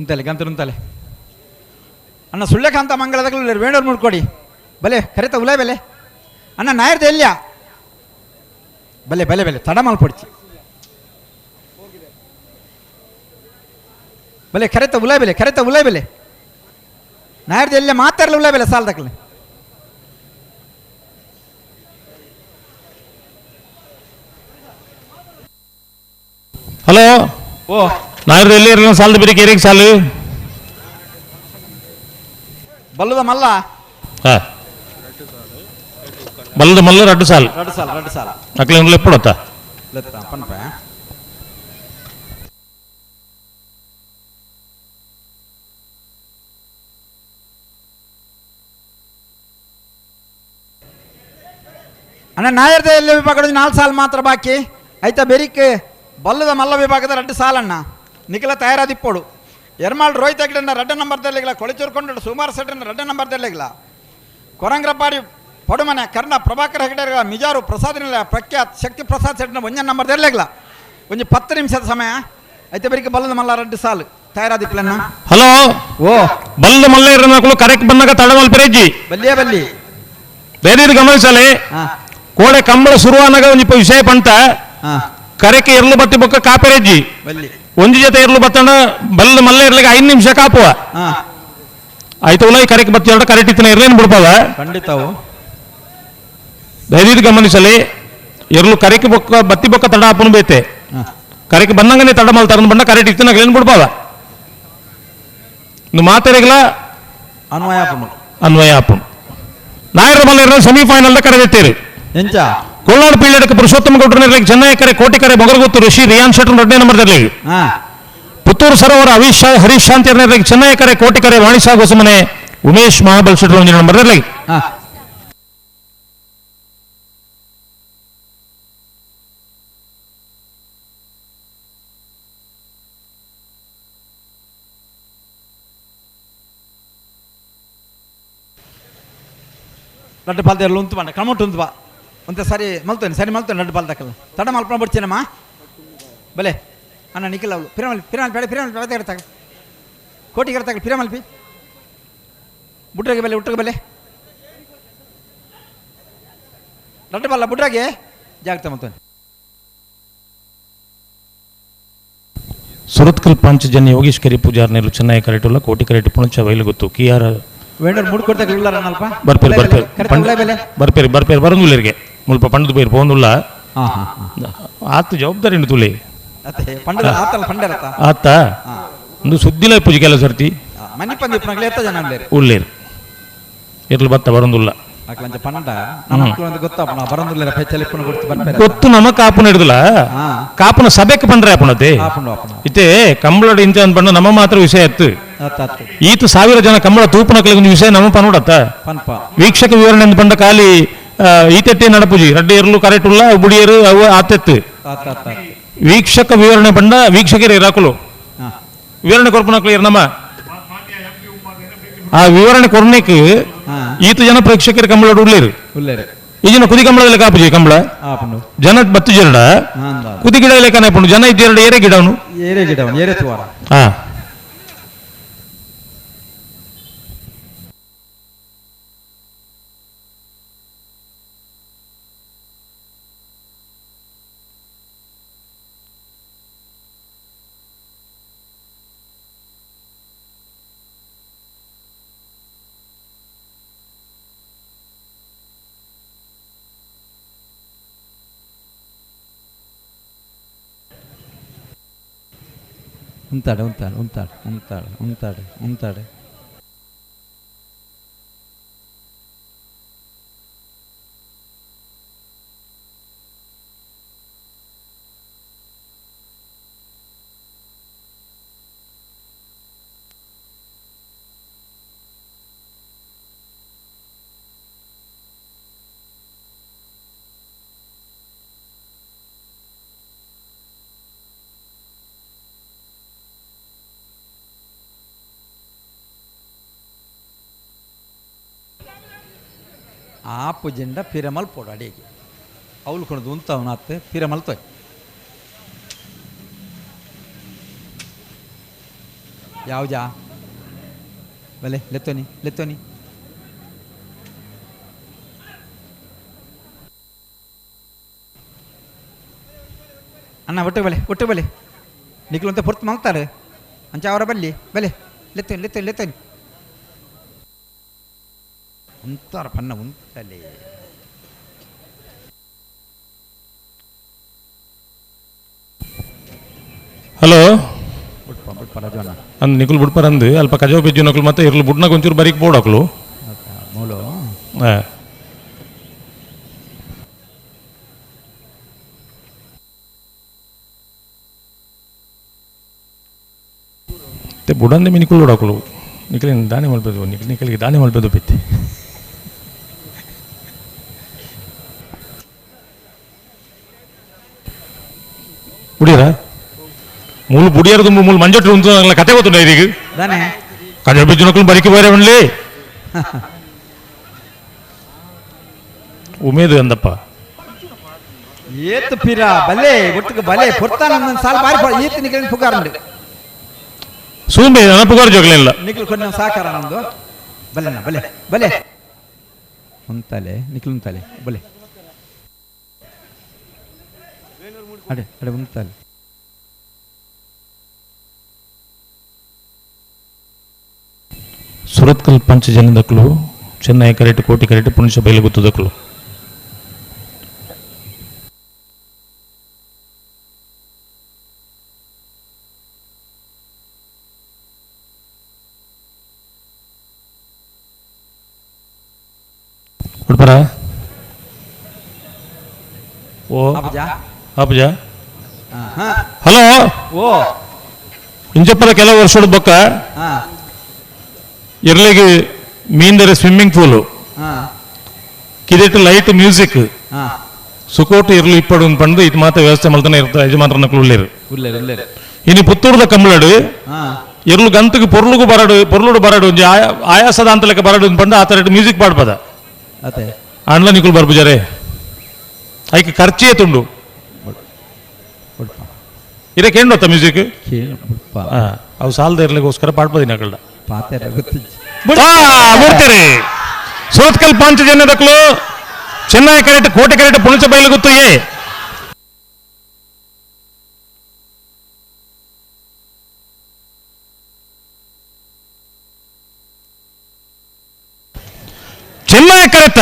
ಉಂತಲೆ ಗಂತರು ಉಂತಲೆ ಅಣ್ಣ ಸುಳ್ಯಕಾಂತ ಮಂಗಳದಗಳು ವೇಣೂರು ಮುಡ್ಕೊಡಿ ಬಲೆ ಕರೆತ ಉಲೇ ಬೆಲೆ ಅಣ್ಣ ನಾಯರ್ದ ಎಲ್ಲಿಯ ಬಲೆ ಬಲೆ ಬಲೆ ತಡ ಮಲ್ಪೊಡ್ಚಿ ಬಲೆ ಕರೆತ ಉಲೇ ಬೆಲೆ ಕರೆತ ಉಲೇ ಬೆಲೆ ನಾಯರ್ದ ಎಲ್ಲಿಯ ಮಾತಾಡಲ ಉಲೇ ಬೆಲೆ ಸಾಲದಕ್ಕಲೆ ಹಲೋ ಓ ನಾಯರ್ದ ಎಲ್ಲಿ ಇರಲಿಲ್ಲ ಸಾಲದ ಬೇರೆ ಕೇರಿಗೆ ಸಾಲು ಬಲ್ಲದ ಮಲ್ಲ ಹಾ ಬಲ್ಲದ ಮಲ್ಲ ರಡ್ಡು ಸಾಲು ರಡ್ಡು ಸಾಲ ರಡ್ಡು ಸಾಲ ಅಕ್ಲೆ ಎಪ್ಪಡತ್ತ ಲೆತ್ತ ಪನ್ಪ ಅಣ್ಣ ನಾಯರ್ದ ಎಲ್ಲಿ ವಿಭಾಗದ 4 ಸಾಲು ಮಾತ್ರ ಬಾಕಿ ಆಯ್ತಾ ಬೆರಿಕ್ ಬಲ್ಲದ ಮಲ್ಲ ವಿಭಾಗದ 2 ಸಾಲಣ್ಣ ನಿಖಲ ತಯಾರಾದಿಪ್ಪೋಡು ಎರ್ಮಾಳ್ ರೋಹಿತ್ ಹೆಗ್ಡೆನ 2 ನಂಬರ್ ದಲ್ಲಿಗಿಲ್ಲ ಕೊಳಚೂರು ಸುಮಾರು ಸೆಟ್ರನ್ನ 2 ನಂಬರ್ ದಲ್ಲಿಗಿಲ್ಲ ಕೊರಂಗ್ರಪಾಡಿ ಪಡುಮನೆ ಕರ್ಣ ಪ್ರಭಾಕರ್ ಹೆಗಡೆ ಮಿಜಾರು ಪ್ರಸಾದ್ ನಿಲಯ ಪ್ರಖ್ಯಾತ್ ಶಕ್ತಿ ಪ್ರಸಾದ್ ಸೆಟ್ನ 1 ನಂಬರ್ ದಲ್ಲಿಗಿಲ್ಲ ಒಂದು 10 ನಿಮಿಷದ ಸಮಯ ಐತೆ ಬೆರಿಕೆ ಬಲ್ಲದ ಮಲ್ಲ 2 ಸಾಲು ತಯಾರಾದಿಪ್ಪಲಣ್ಣ. ಹಲೋ ಓ ಬಲ್ಲದ ಮಲ್ಲ ಇರನಕಲು ಕರೆಕ್ಟ್ ಬಂದಾಗ ತಡಮಲ್ ಪೆರೆಜ್ಜಿ ಬಲ್ಲಿಯೇ ಬಲ್ಲಿ ಬೇರೆ ಗಮನಿಸಲಿ ಕೋಡೆ ಕಂಬಳ ಶುರುವಾನಾಗ ಒಂಜಿ ವಿಷಯ ಪಂಟ ಕರೆಕ್ಕೆ ಇರ್ಲು ಬತ್ತಿ ಬೊಕ್ಕ ಕಾಪೆರೆಜ್ಜಿ ಬಲ್ಲಿ ಒಂಜಿ ಜೊತೆ ಇರ್ಲು ಬತ್ತಣ್ಣ ಬಲ್ಲ ಮಲ್ಲ ಇರ್ಲಿಕ್ಕೆ 5 ನಿಮಿಷ ಕಾಪುವ ಆಯ್ತು ಉಲೈ ಕರೆಕ್ ಬತ್ತಿ ಎರಡು ಕರೆಕ್ಟ್ ಇತ್ತಿನ ಇರ್ಲೇನು ಬಿಡ್ಪವ ಖಂಡಿತವು ದಯವಿಟ್ಟು ಗಮನಿಸಲಿ ಇರ್ಲು ಕರೆಕ್ ಬೊಕ್ಕ ಬತ್ತಿ ಬೊಕ್ಕ ತಡ ಆಪನು ಬೇತೆ ಕರೆಕ್ ಬಂದಂಗನೆ ತಡ ಮಲ್ ತರಂದು ಬಣ್ಣ ಕರೆಕ್ಟ್ ಇತ್ತಿನ ಏನು ಬಿಡ್ಪವ ಇನ್ನು ಮಾತೆರೆಗ್ಲ ಅನ್ವಯ ಆಪುನು ಅನ್ವಯ ಆಪುನು ನಾಯರ ಮಲ್ಲ ಇರಲು ಸೆಮಿಫೈನಲ್ ಕರೆದಿತ್ತೀರಿ ಎಂಚ ಕೋಲಾರ ಪೀಳಿಯಕ್ಕೆ ಪುರುಷೋತ್ತಮ ಗೌಡ್ರ ಚೆನ್ನೈ ಕರೆ ಕೋಟಿ ಕರೆ ಮೊಗರಗುತ್ತು ಋಷಿ ರಿಯಾನ್ ಶೆಟ್ಟರ್ 2ನೇ ನಂಬರ್ ದಲ್ಲಿ ಪುತ್ತೂರು ಸರೋವರ ಅವಿಶ್ ಹರೀಶ್ ಶಾಂತಿ ಚೆನ್ನೈ ಕರೆ ಕೋಟಿ ಕರೆ ವಾಣಿಸಾ ಗೋಸಮನೆ ಉಮೇಶ್ ಮಹಾಬಲ್ ಶೆಟ್ಟರ್ 1 ನಂಬರ್ ದಲ್ಲಿ ರಡ್ಡು ಪಾಲ್ದ ಉಂತು ಬಂಡ ಕ್ರಮಟ್ಟು ಉಂತು ಬಾ ಒಂತ ಸರಿ ಮಲ್ತೇನೆ ಸರಿ ಮಲ್ತೇನೆ ರಡ್ಡು ಪಾಲ್ ತಕ್ಕಲ್ಲ ತಡ ಮಲ್ಪನ ಬಿಡ್ತೀನಮ್ಮ ಬಲೆ ಅಣ್ಣ ನಿಖಿಲ್ ಅವಳು ಪಿರಮಲ್ ಪಿರಮಲ್ ಬೇಡ ಪಿರಮಲ್ ಬೇಡ ತಗ ಕೋಟಿಗರ ತಗಲು ಪಿರಮಲ್ಪಿ ಬುಡ್ರಗೆ ಬೆಲೆ ಉಟ್ರಗೆ ಬೆಲೆ ರಡ್ಡು ಬಲ್ಲ ಬುಡ್ರಗೆ ಜಾಗ್ರತೆ ಮಲ್ತೇನೆ. ಸುರತ್ಕಲ್ ಪಾಂಚಜನ್ಯ ಯೋಗೀಶ್ ಕರಿ ಪೂಜಾರ್ ನೆಲು ಚೆನ್ನೈ ಕರೆಟುಲ್ಲ ಕೋಟಿ ಕರೆಟು ಪುಣಚ ವೈಲುಗುತ್ತು ಕೆ ಆರ್ ಬರ್ಪೇರು ಬರ್ಪೇರು ಬರ್ಪೇರು ಬರ್ಪೇರು ಬರಂದುಲ್ಲರಿಗೆ ಮುಲ್ಪ ಪಂಡದು ಪೇರು ಪೋಂದುಲ್ಲ ಆತ ಜವಾಬ್ದಾರಿ ಉಂಟು ತುಲಿ ಆತ ಒಂದು ಸುದ್ದಿಲ ಪೂಜೆ ಸರ್ತಿ ಉಳ್ಳೇರು ಇರ್ಲು ಬತ್ತ ಬರಂದುಲ್ಲ ಗೊತ್ತು ನಮ ಕಾಪುನ ಹಿಡಿದಿಲ್ಲ ಕಾಪುನ ಸಭೆಕ್ ಪಂಡ್ರೆ ಆಪುಣತೆ ಇತ್ತೆ ಕಂಬಳಡ್ ಇಂಚ ಅಂದ್ ನಮ್ಮ ಮಾತ್ರ ವಿಷಯ ಇತ್ತು ಈತ 1000 ಜನ ಕಂಬಳ ತೂಪನಕಲಿಗೆ ಒಂದು ವಿಷಯ ನಮ್ಮ ಪನುಡತ್ತ ವೀಕ್ಷಕ ವಿವರಣೆ ಅಂದ್ ಪಂಡ ಖಾಲಿ ಈತೆಟ್ಟೆ ನಡಪುಜಿ ರಡ್ಡೆ ಇರ್ಲು ಕರೆಕ್ಟ್ ಉಲ್ಲ ಬುಡಿಯರು ಅವು ಆತೆತ್ತು ವೀಕ್ಷಕ ವಿವರಣೆ ಪಂಡ ವೀಕ್ಷಕರು ಇರಾಕುಲು ವಿವರಣೆ ಕೊರ್ಪುನಕಲು ಇರ್ ನಮ್ಮ ಆ ವಿವರಣೆ ಕೊರ್ನೇಕ್ ಈತ ಜನ ಪ್ರೇಕ್ಷಕರು ಕಂಬಳ ಉಳ್ಳೇರು ಈ ಜನ ಕುದಿ ಕಂಬಳದಲ್ಲಿ ಕಾಪುಜಿ ಕಂಬಳ ಜನ ಬತ್ತು ಜರಡ ಕುದಿ ಗಿಡ ಲೇಖನ ಜನ ಇದ್ದೆರಡು ಏರೆ ಗಿಡವನು ಏರೆ ಗಿಡವನು ಏರೆ ತುವಾರ. ಹಾ ಉಂತಾಡು ಉಂತಾಡು ಉಂತಾಡು ಉಂತಾಡು ಉಂತಾಡು ಉಂತಾಡು. ಆಪು ಜೆಂಡ ಪಿರಮಲ್ ಪೋಡು ಅಡಿಗೆ ಅವಳು ಕೊಡದು ಉಂತವನಾತ್ ಪಿರಮಲ್ ತೊಯ್ ಯಾವ್ಜಾ ಬಲೆ ಲೆತ್ತೋನಿ ಲೆತ್ತೋನಿ ಅಣ್ಣ ಒಟ್ಟು ಬಲೆ ಒಟ್ಟು ಬಲೆ ನಿಕ್ಲಂತ ಪೊರ್ತು ಮಲ್ತಾರೆ ಅಂಚ ಅವರ ಬಲ್ಲಿ ಬಲೆ ಲೆತ್ತೋನಿ ಲೆತ್ತೋನಿ ಲೆತ್ತೋನಿ ಉಂತಾರ ಪನ್ನ ಉಂತಲೇ. ಹಲೋ ರಾಜಣ್ಣ ಅಂದ್ ನಿಕುಲ್ ಬುಡ್ಪರ್ ಅಂದು ಅಲ್ಪ ಕಜೋ ಬಿಜ್ಜು ನಕಲು ಮತ್ತೆ ಇರ್ಲು ಬುಡ್ನ ಕೊಂಚೂರು ಬರೀಕ್ ಬೋಡಕ್ಲು ಮೂಲು. ಬುಡಂದೆ ಮಿನಿಕುಲ್ ನೋಡಕ್ಲು ನಿಕಲಿನ ದಾನಿ ಮಲ್ಪದು ನಿಕಲ್ ನಿಕಲಿಗೆ ದಾನಿ ಮಲ್ಪದು ಬಿತ್ತಿ ಬುಡಿಯರ ಮೂಲು ಬುಡಿಯರ ತುಂಬ ಮೂಲು ಮಂಜಟ್ಟು ಉಂಟು ಕತೆ ಗೊತ್ತುಂಡ ಇದೀಗ ಕಜೋ ಬಿಜ್ಜು ನಕಲು ಬರೀಕೆ ಬೇರೆ ಬನ್ಲಿ ಉಮೇದು ಅಂದಪ್ಪ ಏತು ಪಿರ ಬಲೆ ಒಟ್ಟಿಗೆ ಬಲೆ ಪೊರ್ತಾನ ಸಾಲ ಬಾರಿ ಏತು ನಿಕಲಿನ ಪುಗಾರಂಡು ಸೂಂಬೆ ನನ್ನ ಪುಗಾರ ಜೋಗಲಿಲ್ಲ ನಿಖಲ್ ಕೊಂಡ ಸಾಕಾರ ನಮ್ದು ಬಲೆನ ಬಲೆ ಬಲೆ ಉಂತಲೆ ನಿಖಲ್ ಉಂತಲೆ ಬಲೆ ಅಡೆ ಅಡೆ ಉಂತಲೆ. ಸುರತ್ಕಲ್ ಪಂಚಜನದಕ್ಲು ಚೆನ್ನೈ ಕರೆಟ್ ಕೋಟಿ ಕರೆಟ್ ಪುಣಚ ಬೈಲುಗುತ್ತದಕ್ಲು ಉಡ್ಪರ ಓ ಆಪಜಾ ಹಲೋ ಓ ಇಂಚಪ್ಪರ ಕೆಲವು ವರ್ಷದ ಬೊಕ್ಕ ಇರ್ಲಿಗೆ ಮೀಂದರೆ swimming pool ಕಿದೆಟ್ light music ಸುಕೋಟು ಇರ್ಲು ಇಪ್ಪಡು Pandu ಇದು ಮಾತ್ರ ವ್ಯವಸ್ಥೆ ಮಲ್ತನೆ ಇರ್ತ ಯಜಮಾನ್ರ ಉಳ್ಳೇರು ಇನ್ನು ಪುತ್ತೂರ್ದ ಕಮ್ಮಳಡು ಇರ್ಲು ಗಂತಗೆ ಪೊರ್ಲುಗು ಬರಡು ಪೊರ್ಲುಡು ಬರಡು ಒಂಜಿ ಆಯಾಸದ ಅಂತಲಕ್ಕೆ ಬರಡು ಪಂಡು ಆ ಥರ ಮ್ಯೂಸಿಕ್ ಪಾಡ್ಪದ ಅಂಡ್ಲ ನಿಕುಲ್ ಬರ್ಬುಜಾರೆ ಐಕ್ ಖರ್ಚೇ ತುಂಡು ಇದಕ್ಕೆ ಏನು ಮ್ಯೂಸಿಕ್ ಅವು ಸಾಲದ ಇರ್ಲಿಗೋಸ್ಕರ ಪಾಡ್ಪದಿನ ಕಳ್ಳ ಮೂರ್ತಿರಿ ಸೋತ್ಕಲ್ ಪಾಂಚಜನ್ಯದಕ್ಲು ಚೆನ್ನೈ ಕರೆಕ್ಟ್ ಕೋಟೆ ಕರೆಕ್ಟ್ ಪುಣಚ ಬಯಲು ಗೊತ್ತು ಏ ಚೆನ್ನೈ ಕರೆತ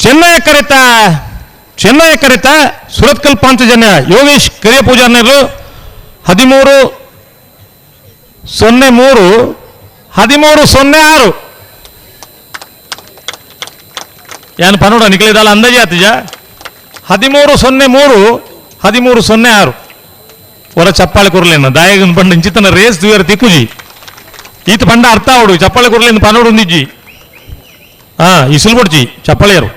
ಚೆನ್ನೈ ಕರೆತ ಚೆನ್ನೈ ಕರೆತ ಸುರತ್ಕಲ್ ಪಾಂಚಜನ್ಯ ಯೋಗೇಶ್ ಕರಿಯ ಪೂಜಾರ್ನರು 13:03 13:06 ಯಾನು ಪನೋಡ ನಿಕಲಿದಲ್ಲ ಅಂದಾಜೆ ಆತಿಜ 13:03 13:06 ಹೊರ ಚಪ್ಪಾಳೆ ಕೊರಲೇನ ದಾಯಗನ್ ಬಂಡ ಇಂಚಿತನ ರೇಸ್ ದುಯರ ತಿಕ್ಕುಜಿ ಈತ ಬಂಡ ಅರ್ಥ ಅವಡು ಚಪ್ಪಾಳೆ ಕೊರಲೇನು ಪನೋಡು ಒಂದಿಜ್ಜಿ ಹಾ ಇಸಿಲು ಕೊಡ್ಚಿ ಚಪ್ಪಾಳೆಯರು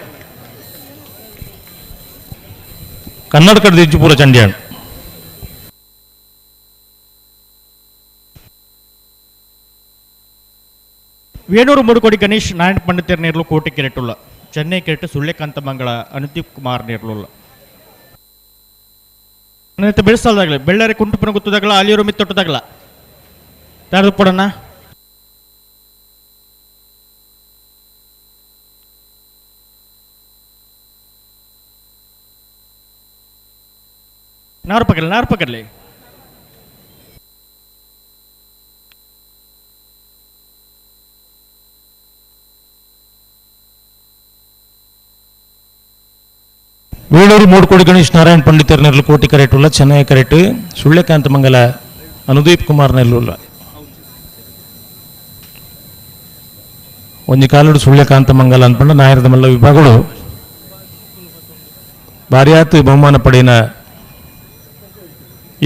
ಕನ್ನಡ ಕಡ್ದಿಜ್ಜು ಪೂರ ಚಂಡಿಯಾಣ. ವೇಣೂರು ಮುಡುಕೋಡಿ ಗಣೇಶ್ ನಾರಾಯಣ ಪಂಡಿತರ್ ನೇರ್ಲು ಕೋಟೆ ಕೆರೆಟುಲ್ಲ ಚೆನ್ನೈ ಕೆರೆಟು ಸುಳ್ಯಕಾಂತ ಮಂಗಳ ಅನುದೀಪ್ ಕುಮಾರ್ ನೇರ್ಲುಲ್ಲ ಬೆಳೆಸಲ್ದಾಗಲೇ ಬೆಳ್ಳಾರಿ ಕುಂಟುಪನ ಗೊತ್ತದಾಗಲ ಅಲಿಯೂರು ಮಿತ್ತೊಟ್ಟದಾಗಲ ಯಾರ್ದು ಕೊಡೋಣ ನಾರು ಪಕಡ್ಲಿ ನಾರು ಪಕಡ್ಲಿ Venur Mudukodi Ganesh Narayana ಪಂಡಿತರ್ ನೆರ್ಲು ಕೋಟಿ ಕರೆಟ್ ಉಲ್ಲ ಚೆನ್ನೈ ಕರೆಟ್ ಸುಳ್ಯಕಾಂತ ಮಂಗಲ ಅನುದೀಪ್ ಕುಮಾರ್ ನೆರ್ಲು ಒಂಜಿ ಕಾಲುಡು ಸುಳ್ಯಕಾಂತ ಮಂಗಲ ಅನ್ಪಂಡ ನಾಯರದ ಮಲ್ಲ ವಿಭಾಗಗಳು ಭಾರ್ಯಾತ್ ಬಹುಮಾನ ಪಡೆಯಿನ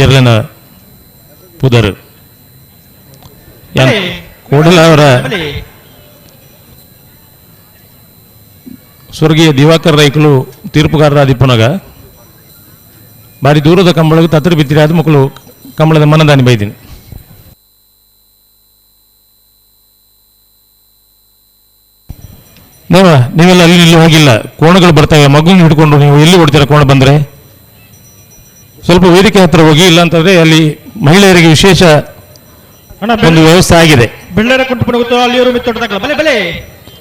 ಎರಲಿನ ಪುದರು ಕೋಡಲ ಅವರ ಸ್ವರ್ಗೀಯ ದಿವಾಕರ್ ರೈಕಲು ತೀರ್ಪುಗಾರರಾದಿಪ್ಪುನಗ ಭಾರಿ ದೂರದ ಕಂಬಳಗೂ ತತ್ರ ಬಿತ್ತಿರಾದ ಮಕ್ಕಳು ಕಂಬಳದ ಮನದಾನಿ ಬೈದಿನಿ. ನೀವೆಲ್ಲ ಅಲ್ಲಿ ಇಲ್ಲಿ ಹೋಗಿಲ್ಲ, ಕೋಣಗಳು ಬರ್ತವೆ, ಮಗುನ ಹಿಡ್ಕೊಂಡು ನೀವು ಎಲ್ಲಿ ಹೊಡ್ತೀರಾ ಕೋಣ ಬಂದರೆ? ಸ್ವಲ್ಪ ವೇದಿಕೆ ಹತ್ರ ಹೋಗಿ, ಇಲ್ಲ ಅಂತಂದ್ರೆ ಅಲ್ಲಿ ಮಹಿಳೆಯರಿಗೆ ವಿಶೇಷ ಒಂದು ವ್ಯವಸ್ಥೆ ಆಗಿದೆ.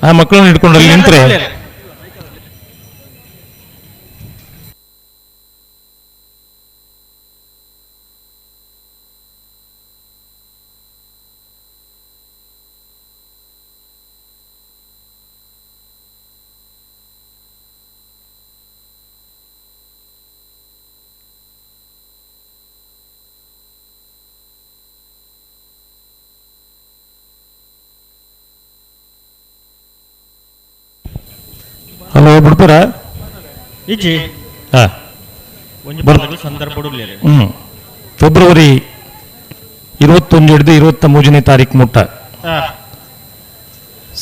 ಆ ಮಕ್ಕಳನ್ನ ಹಿಡ್ಕೊಂಡು ಅಲ್ಲಿ ನಿಂತ್ರೆ ಹಲೋ ಬಿಡ್ತಾರ ಇಜ್ಜಿ ಹಾ ಸಂದರ್ಭ ಫೆಬ್ರವರಿ 21 ಹಿಡಿದು 23ನೇ ತಾರೀಕು ಮುಟ್ಟ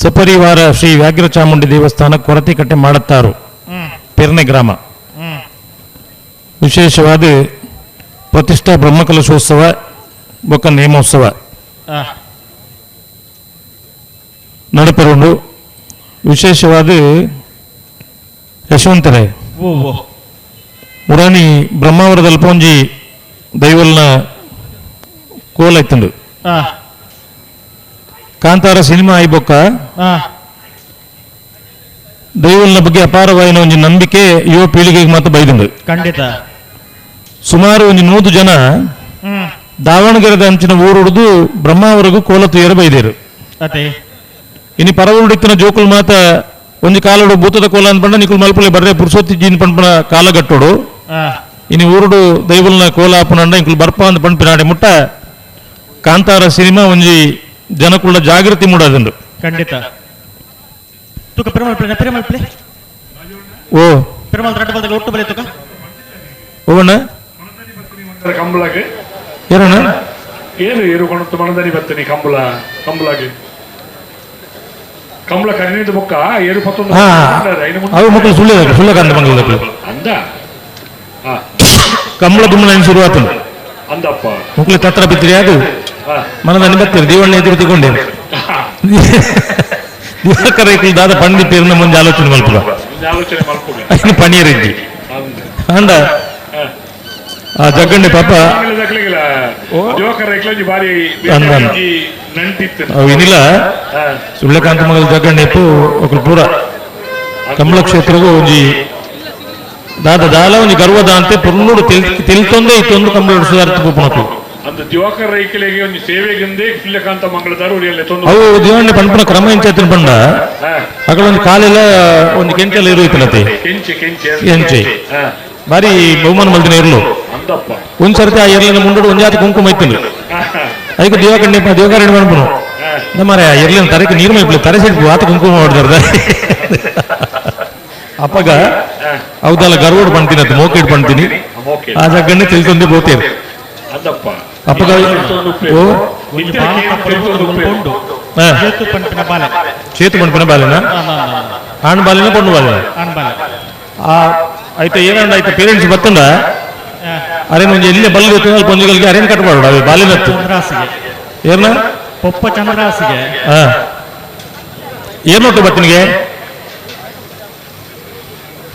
ಸಪರಿವಾರ ಶ್ರೀ ವ್ಯಾಘ್ರ ಚಾಮುಂಡಿ ದೇವಸ್ಥಾನ ಕೊರತೆಕಟ್ಟೆ ಮಾಡುತ್ತಾರು ಪೆರ್ನೆ ಗ್ರಾಮ. ವಿಶೇಷವಾದ ಪ್ರತಿಷ್ಠಾ ಬ್ರಹ್ಮಕಲಶೋತ್ಸವ ಬೊಕ್ಕ ನೇಮೋತ್ಸವ ನಡಪರುಂಡು. ವಿಶೇಷವಾದ ಯಶವಂತರೇ ಮುರಾಣಿ ಬ್ರಹ್ಮಾವರದಲ್ಲಿ ಪೋಂಜಿ ದೈವಲ್ನ ಕೋಲೈತಂಡು ಕಾಂತಾರ ಸಿನಿಮಾ ಆಯ್ಬೊಕ್ಕ ದೈವಲ್ನ ಬಗ್ಗೆ ಅಪಾರವಾಯಿನ ಒಂಜಿ ನಂಬಿಕೆ ಯುವ ಪೀಳಿಗೆಗೆ ಮಾತ್ರ ಬೈದುಂಡು. ಖಂಡಿತ ಸುಮಾರು ಒಂಜಿ 100 ಜನ ದಾವಣಗೆರೆದ ಅಂಚಿನ ಊರುಡ್ದು ಬ್ರಹ್ಮಾವರೆಗೂ ಕೋಲ ತುಯರ ಬೈದೇರು. ಇನ್ನು ಪರವರುಡಿತ್ತಿನ ಜೋಕುಲ್ ಮಾತ ಒಂಜಿ ಕಾಲಡು ಭೂತದ ಕೋಲ ಅನ್ಪಂಡ ನಿಕುಲ್ ಮಲ್ಪಲೆ ಬರ್ರೆ ಪುರುಷೋತ್ತಿ ಜೀನ್ ಪಂಪನ ಕಾಲಗಟ್ಟೋಡು ಇನ್ನು ಊರುಡು ದೈವಲ್ನ ಕೋಲ ಆಪನಂಡ ಇಂಕುಲ್ ಬರ್ಪ ಅಂದ್ ಪಂಪಿನಾಡೆ ಮುಟ್ಟ ಕಾಂತಾರ ಸಿನಿಮಾ ಒಂಜಿ ಜನಕುಳ್ಳ ಜಾಗೃತಿ ಮೂಡೋದುಂಡು. ಖಂಡಿತ ತುಕ ಪೆರುಮಾಳ್ ಪ್ಲೇ ಪೆರುಮಾಳ್ ಪ್ಲೇ ಓ ಪೆರುಮಾಳ್ ರಡ್ಡ ಬಲ್ದ ಒಟ್ಟು ಬಲೆ ತುಕ ಓವಣ್ಣ ಕಂಬಳಗೆ ಏನಣ್ಣ ಏನು ಏರು ಕೊಣತ್ತು ಮನದನಿ ಬತ್ತನಿ ಕಂಬಳ ಕಂಬಳಗೆ ಕಂಬಳ ಕಣ್ಣಿದ ಬೊಕ್ಕ ಏರು ಪತ್ತೊಂದು ಅವು ಮಕ್ಕಳು ಸುಳ್ಳು ಸುಳ್ಳಕಾಂತ ಮಂಗಲದಕ್ಕಳು ಅಂದ ಕಂಬಳ ದುಮ್ಮನ ಶುರು ಆತು ಅಂದಪ್ಪ ಮಕ್ಕಳು ತತ್ರ ಬಿತ್ತಿರಿ ಅದು ಮನದನಿ ಬತ್ತೀರಿ ದೇವಣ್ಣ ಎದುರು ತಗೊಂಡೆ ದಿವಾಕರ ದಾದ ಪಂಡಿತೇರ್ನ ಮುಂದೆ ಆಲೋಚನೆ ಮಲ್ಪುಗ ಆಲೋಚನೆ ಮಲ್ಪುಗ ಪಣಿಯರಿದ್ದಿ ಅಂದ ಆ ಜಗ್ಗಂಡೆ ಪಾಪ ಇನಿಲ್ಲ ಸುಳ್ಯಕಾಂತ ಮಗಲ್ ಜಗ್ಗಂಡೆ ಇಪ್ಪು ఒకరు ಪೂರ ಕಮಲ ಕ್ಷೇತ್ರಗೂ ಒಂಜಿ ದಾದ ದಾಲ ಒಂಜಿ ಗರ್ವದ ಅಂತೆ ಪುರ್ನೋಡು ತೆಲ್ತೊಂದೇ ಇತ್ತೊಂದು ಕಮಲ ಸುಧಾರಿತ ಪೂಪಣಕು ಅಂದ ದಿವಾಕರ ರೈಕಲಿಗೆ ಒಂಜಿ ಸೇವೆಗಿಂದೆ ಸುಳ್ಯಕಾಂತ ಮಂಗಳದಾರು ಅವು ದಿವಾಣೆ ಪಂಪನ ಕ್ರಮ ಎಂಚಾತಿನ ಪಂಡ ಅక్కడ ಒಂದು ಕಾಲೆಲ್ಲ ಒಂದು ಕೆಂಚೆಲ್ಲ ಇರುತ್ತಲತೆ ಕೆಂಚೆ ಕೆಂಚೆ ಕೆಂಚೆ ಬಾರಿ ಬಹುಮಾನ ಮಲ್ದಿನ ಇರ್ಲು ಒಂದ್ ಸರ್ತಿ ಆ ಎರ್ಲಿನ ಮುಂಡೋಡು ಒಂದ್ ಜಾತಿ ಕುಂಕುಮ ಇತ್ತು ಅದಕ್ಕೆ ದೇವಕಂಡೆ ದೇವಕಾರಣ್ಯ ಮಾಡ್ಬನು ನಮ್ಮರೆ ಆ ಎರ್ಲಿನ ತರಕ್ಕೆ ನೀರು ಮೈಪ್ಲಿ ತರೆ ಸೈಡ್ ಆತ ಕುಂಕುಮ ಹೊಡೆದಾರ ಅಪ್ಪಗ ಹೌದಲ್ಲ ಗರ್ವಡ್ ಪಣ್ತೀನಿ ಅದು ಮೋಕೆಡ್ ಪಣ್ತೀನಿ ಆ ಜಗ್ಗಣ್ಣೆ ತಿಳ್ಕೊಂಡೆ ಬೋತೇರು ಅಪ್ಪಗ ಓ చేతు పణిపిన బాలేనా ಆಣ್ ಬಾಲಿನ ಪೊಣ್ಣು ಬಾಲಿನ అయితే ಏನಂಡ అయితే ಪೇರೆಂಟ್ಸ್ ಬತ್ತಂಡ ಅರೇನು ಒಂಜಿ ಎಲ್ಲಿ ಬಲ್ಲು ಗೊತ್ತಿಲ್ಲ ಅಲ್ಪ ಒಂಜಿಗಳಿಗೆ ಅರೇನು ಕಟ್ ಮಾಡೋಡು ಅವೆ ಬಾಲಿನತ್ತು ಏನ ಪೊಪ್ಪ ಚಂದ್ರಾಸಿಗೆ ಏನೊಟ್ಟು ಬತ್ತಿನಿಗೆ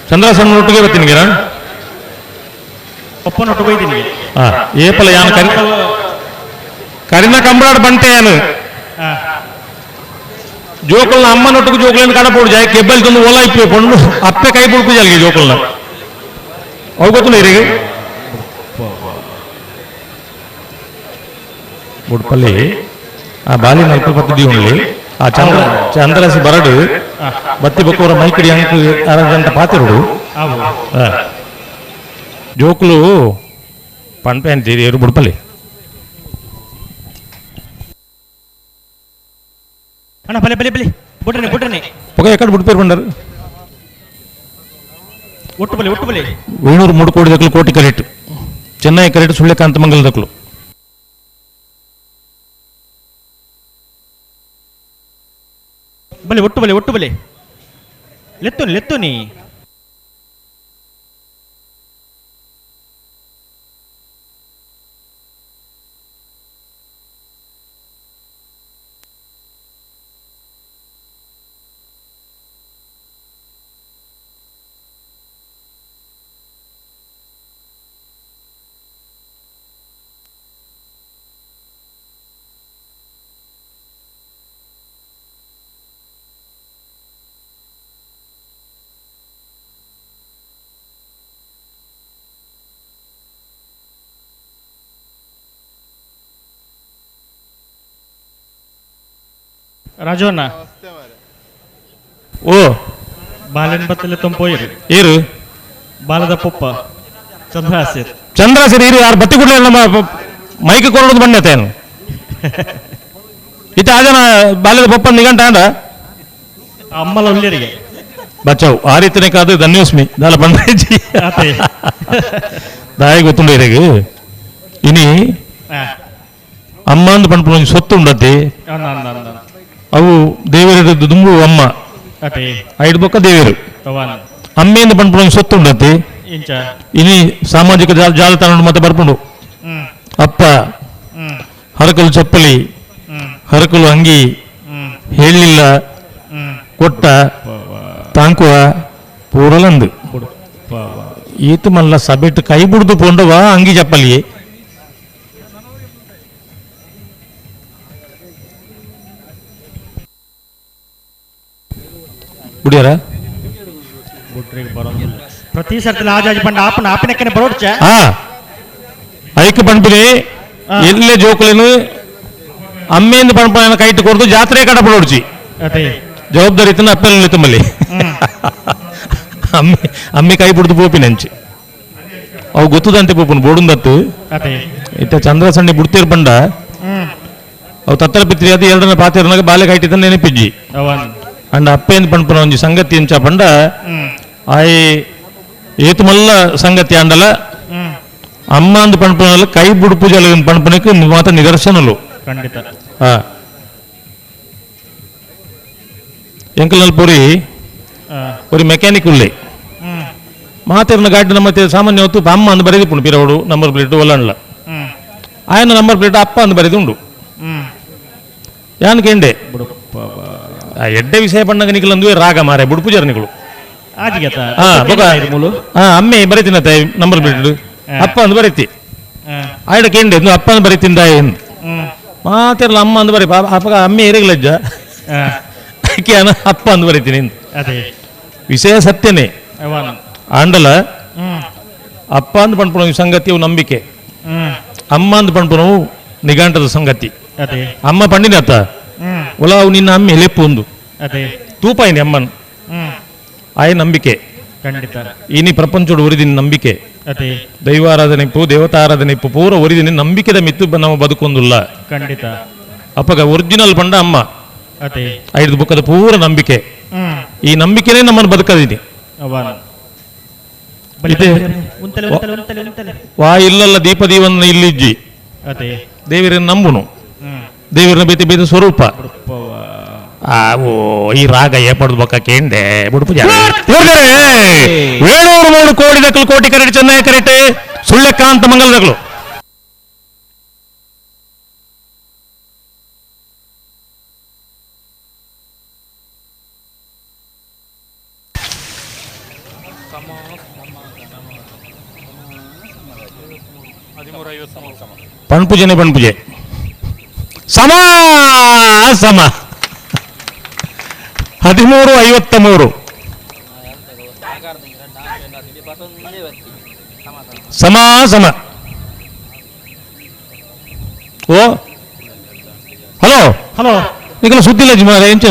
ಚಂದ್ರಾಸನ ಒಟ್ಟಿಗೆ ಬತ್ತಿನಿಗೆ ಪೊಪ್ಪನೊಟ್ಟು ಬೈದಿನಿಗೆ ಏಪಲ ಯಾನು ಕರಿ ಕರಿನ ಕಂಬಳಾಡ್ ಬಂಟೆ ಯಾನು ಜೋಕುಲ್ನ ಅಮ್ಮನೊಟ್ಟಿಗೆ ಜೋಕುలను ಕಡಪೋಡು ಜಾಯ ಕೆಬ್ಬಲ್ ತಂದು ಓಲ ಇಪ್ಪೆ ಪೊಣ್ಣು ಅಪ್ಪೆ ಕೈ ಬುಡ್ಕು ಜಾಲಿಗೆ ಜೋಕುಲ್ನ ಅವು ಗೊತ್ತಿಲ್ಲ ಇರಿಗೆ ಬುಡ್ಪಲ್ಲಿ ಆ ಬಾಲಿನ ಅಲ್ಪ ಪತ್ತು ದೀವನ್ಲಿ ಆ ಚಂದ್ರ ಚಂದ್ರಸಿ ಬರಡು ಬತ್ತಿ ಬಕ್ಕವರ ಮೈಕಡಿ ಅಂಕು ಅರ ಗಂಟೆ ಪಾತಿರುಡು. ಜೋಕುಲು ಪನ್ಪೆ ಅಂತೀರಿ ಏರು ಬುಡ್ಪಲ್ಲಿ ಅಣ್ಣ ಬಲೆ ಬಲೆ ಬಲೆ ಬುಡ್ರನೆ ಬುಡ್ರನೆ ಪೊಗ ಎಕ್ಕಡೆ ಬುಡ್ಪೇರು ಬಂಡರು ಒಟ್ಟು ಬಲೆ ಒಟ್ಟು ಬಲೆ ವೇಣೂರು ಮೂಡುಕೋಡಿ ದಕ್ಕಲು ಕೋಟಿ ಕರೆಕ್ಟ್ ಚೆನ್ನೈ ಕರೆಕ್ಟ್ ಸುಳ್ಯಕಾಂತ ಮಂಗಲ ದಕ್ಕಲು ಬಲೆ ಒಟ್ಟು ಬಲೆ ಒಟ್ಟು ಬಲೆ ಲೆತ್ತುನಿ ಲೆತ್ತುನಿ ರಾಜು ಅಣ್ಣ ಓ ಬಾಲನ್ ಬತ್ತಲೆ ತಂಪೋಯಿರು ಏರು ಬಾಲದ ಪೊಪ್ಪ ಚಂದ್ರಹಾಸರ್ ಚಂದ್ರಸರ್ ಇರು ಯಾರು ಬತ್ತಿ ಕೂಡಲೇ ನಮ್ಮ ಮೈಕ್ ಕೊಡೋದು ಬಣ್ಣತೇನು ಇತ್ತ ಆಜನ ಬಾಲ್ಯದ ಪೊಪ್ಪ ನಿಗಂಟ ಅಂಡ ಅಮ್ಮಲ ಉಳ್ಳರಿಗೆ ಬಚಾವ್ ಆ ರೀತಿನೇ ಕಾದು ಧನ್ಯೋಸ್ಮಿ ದಾಲ ಬಂಡೇಜಿ ಆತೆ. ದಾಯ ಗೊತ್ತುಂಡು ಇರಗು ಇನಿ ಅಮ್ಮ ಅಂದ್ ಪಂಪು ಒಂಜಿ ಸೊತ್ತು ಉಂಡತಿ ಅಣ್ಣ ಅಣ್ಣ ಅಣ್ಣ ಅವು ದೇವರ ದುಂಬು ಅಮ್ಮ ಅತೆ ಐದು ಬೊಕ್ಕ ದೇವರು ತವಾನ ಅಮ್ಮೆಯಿಂದ ಪಂಪು ಒಂಜಿ ಸೊತ್ತು ಉಂಡತಿ ಇಂಚ ಇನಿ ಸಾಮಾಜಿಕ ಜಾಲತಾಣ ಮತ್ತೆ ಬರ್ಪುಂಡು ಹ್ಮ್ ಅಪ್ಪ ಹ್ಮ್ ಹರಕಲು ಚಪ್ಪಲಿ ಹ್ಮ್ ಹರಕಲು ಅಂಗಿ ಹ್ಮ್ ಹೇಳಿಲ್ಲ ಹ್ಮ್ ಕೊಟ್ಟ ತಾಂಕುವ ಪೂರಲಂದು ಈತ ಮಲ್ಲ ಸಬೆಟ್ ಕೈ ಬುಡ್ದು ಪೋಂಡವ ಅಂಗಿ ಚಪ್ಪಲಿ ಕುಡಿಯಾರ ಬುಡ್ರಿಗೆ ಬರೋದಿಲ್ಲ ಪ್ರತಿ ಸರ್ತಿ ಆಜಾಜಿ ಬಂಡ ಆಪನ ಆಪಿನಕ್ಕನೆ ಬರೋಡ್ಚ ಆ ಐಕ್ ಪಂಪಿನಿ ಎಲ್ಲೆ ಜೋಕುಲೇನು ಅಮ್ಮೇಂದು ಪಂಪನ ಕೈಟ್ ಕೊಡ್ದು ಜಾತ್ರೆ ಕಡ ಬರೋಡ್ಚಿ ಅತೆ ಜವಾಬ್ದಾರಿ ಇತ್ತನ ಅಪ್ಪೆಲ್ಲ ತಮ್ಮಲ್ಲಿ ಅಮ್ಮೆ ಅಮ್ಮೆ ಕೈ ಬಿಡ್ದು ಪೋಪಿನಂಚಿ ಅವು ಗೊತ್ತದಂತೆ ಪೋಪುನು ಬೋಡುಂದತ್ತು ಅತೆ ಇತ್ತ ಚಂದ್ರ ಸಣ್ಣಿ ಬುಡ್ತೀರ್ ಬಂಡ ಹ್ಮ್ ಅವು ತತ್ತರ ಪಿತ್ರಿ ಅದು ಎರಡನ ಪಾತಿರನಾಗ ಬಾಲೆ ಕೈಟಿದ್ದ ನೆನಪಿಜ್ಜಿ ಅವನ್ ಅಂಡ ಅಪ್ಪೇಂದು ಪಂಪನ ಒಂಜಿ ಸಂಗತಿ ಎಂಚ ಪಂಡ ಹ್ಮ್ ಆಯ್ ಏತು ಮಲ್ಲ ಸಂಗತಿ ಅಂಡಲ ಹ್ಮ್ ಅಮ್ಮ ಅಂದ್ ಪಂಪನಲ್ಲ ಕೈ ಬುಡುಪು ಜಲ ಪಂಪನಕ್ಕೆ ಮಾತ ನಿದರ್ಶನಲು ಖಂಡಿತ ಆ ಎಂಕಲ್ನಲ್ಲಿ ಪುರಿ ಆ ஒரு ಮೆಕ್ಯಾನಿಕ್ ಉಳ್ಳೆ ಹ್ಮ್ ಮಾತಿರ್ನ ಗಾಡಿ ನಮ್ಮ ಸಾಮಾನ್ಯ ಹೊತ್ತು ಅಮ್ಮ ಅಂದ್ ಬರೆದಿಪ್ಪುಂಡು ಪಿರವಡು ನಂಬರ್ ಪ್ಲೇಟ್ ಒಲ್ಲಂಡ್ಲ ಹ್ಮ್ ಆಯನ ನಂಬರ್ ಪ್ಲೇಟ್ ಅಪ್ಪ ಅಂದ್ ಬರೆದುಂಡು ಹ್ಮ್ ಯಾನ್ ಕೇಂಡೆ ಬುಡಪ್ಪ ಆ ಎಡ್ಡೆ ವಿಷಯ ಪಣ್ಣಗ ನಿಕಲಂದುವೆ ರಾಗ ಮಾರೆ ಬುಡುಪು ಜರ್ನಿಗಳು ಆಜಿಗತ ಹಾ ಬೊಕ ಮೂಲು ಹಾ ಅಮ್ಮೆ ಬರೀತಿನ ತಾಯಿ ನಂಬರ್ ಪ್ಲೇಟ್ ಅಪ್ಪ ಅಂದ್ ಬರೀತಿ ಆಯ್ಡ ಕೇಂಡೆ ಇಂದು ಅಪ್ಪ ಅಂದ್ ಬರೀತಿಂದ ಏನು ಹ್ಮ್ ಮಾತಿರ್ಲ ಅಮ್ಮ ಅಂದ್ ಬರೀ ಅಪ್ಪ ಅಮ್ಮೆ ಇರಗ್ಲಜ್ಜ ಆಕೆ ಅನ ಅಪ್ಪ ಅಂದ್ ಬರೀತೀನಿ ಅದೇ ವಿಷಯ ಸತ್ಯನೇ ಅವನ್ ಆಂಡಲ ಹ್ಮ್ ಅಪ್ಪ ಅಂದ್ ಪಣ್ಪುಣ ಸಂಗತಿಯು ನಂಬಿಕೆ ಹ್ಮ್ ಅಮ್ಮ ಅಂದ್ ಪಣ್ಪುಣವು ನಿಘಂಟದ ಸಂಗತಿ ಅದೇ ಅಮ್ಮ ಪಂಡಿನತ್ತ ಹ್ಮ್ ಒಲಾವು ನಿನ್ನ ಅಮ್ಮೆ ಲೆಪ್ಪು ಒಂದು ಅದೇ ತೂಪಾಯಿನಿ ಅಮ್ಮನ್ ಹ್ಮ್ ಆಯ ನಂಬಿಕೆ ಖಂಡಿತ ಇನಿ ಪ್ರಪಂಚೋಡು ಒರಿದಿನ ನಂಬಿಕೆ ಅದೇ ದೈವಾರಾಧನೆ ಇಪ್ಪು ದೇವತಾರಾಧನೆ ಇಪ್ಪು ಪೂರ ಒರಿದಿನ ನಂಬಿಕೆದ ಮಿತ್ತು ನಮ್ಮ ಬದುಕೊಂದುಲ್ಲ ಖಂಡಿತ ಅಪ್ಪಗ ಒರಿಜಿನಲ್ ಪಂಡ ಅಮ್ಮ ಅದೇ ಐದು ಬುಕ್ಕದ ಪೂರ ನಂಬಿಕೆ ಹ್ಮ್ ಈ ನಂಬಿಕೆನೇ ನಮ್ಮನ್ನು ಬದುಕದಿನಿ ಅವನ್ ಇದೆ. ಉಂತಲೆ ಉಂತಲೆ ಉಂತಲೆ ಉಂತಲೆ ವಾ ಇಲ್ಲಲ್ಲ ದೀಪ ದೀವನ್ನ ಇಲ್ಲಿಜ್ಜಿ ಅದೇ ದೇವರನ್ನ ನಂಬುನು ಹ್ಮ್ ದೇವರನ್ನ ಬೇತೆ ಬೇತೆ ಸ್ವರೂಪ ಆ ಓ ಈ ರಾಗ ಏಪಡ್ದು ಬೊಕ್ಕ ಕೇಂಡೆ ಬುಡುಪು ವೇಣೂರು ಮೂರು ಕೋಡಿ ದಕ್ಕಲು ಕೋಟಿ ಕರೆಟ್ ಚೆನ್ನೈ ಕರೆಟ್ ಸುಳ್ಳೆಕಾಂತ ಮಂಗಲ ದಕ್ಕಲು ಪಣ್ಪುಜನೆ ಪಣ್ಪುಜೆ ಸಮ ಸಮ 13:53 ಸಮ ಸಮ ಓ ಹಲೋ ಹಲೋ ನಿಕಲ ಸುದ್ದಿಲ್ಲ ಜಿಮಾರ ಎಂಚ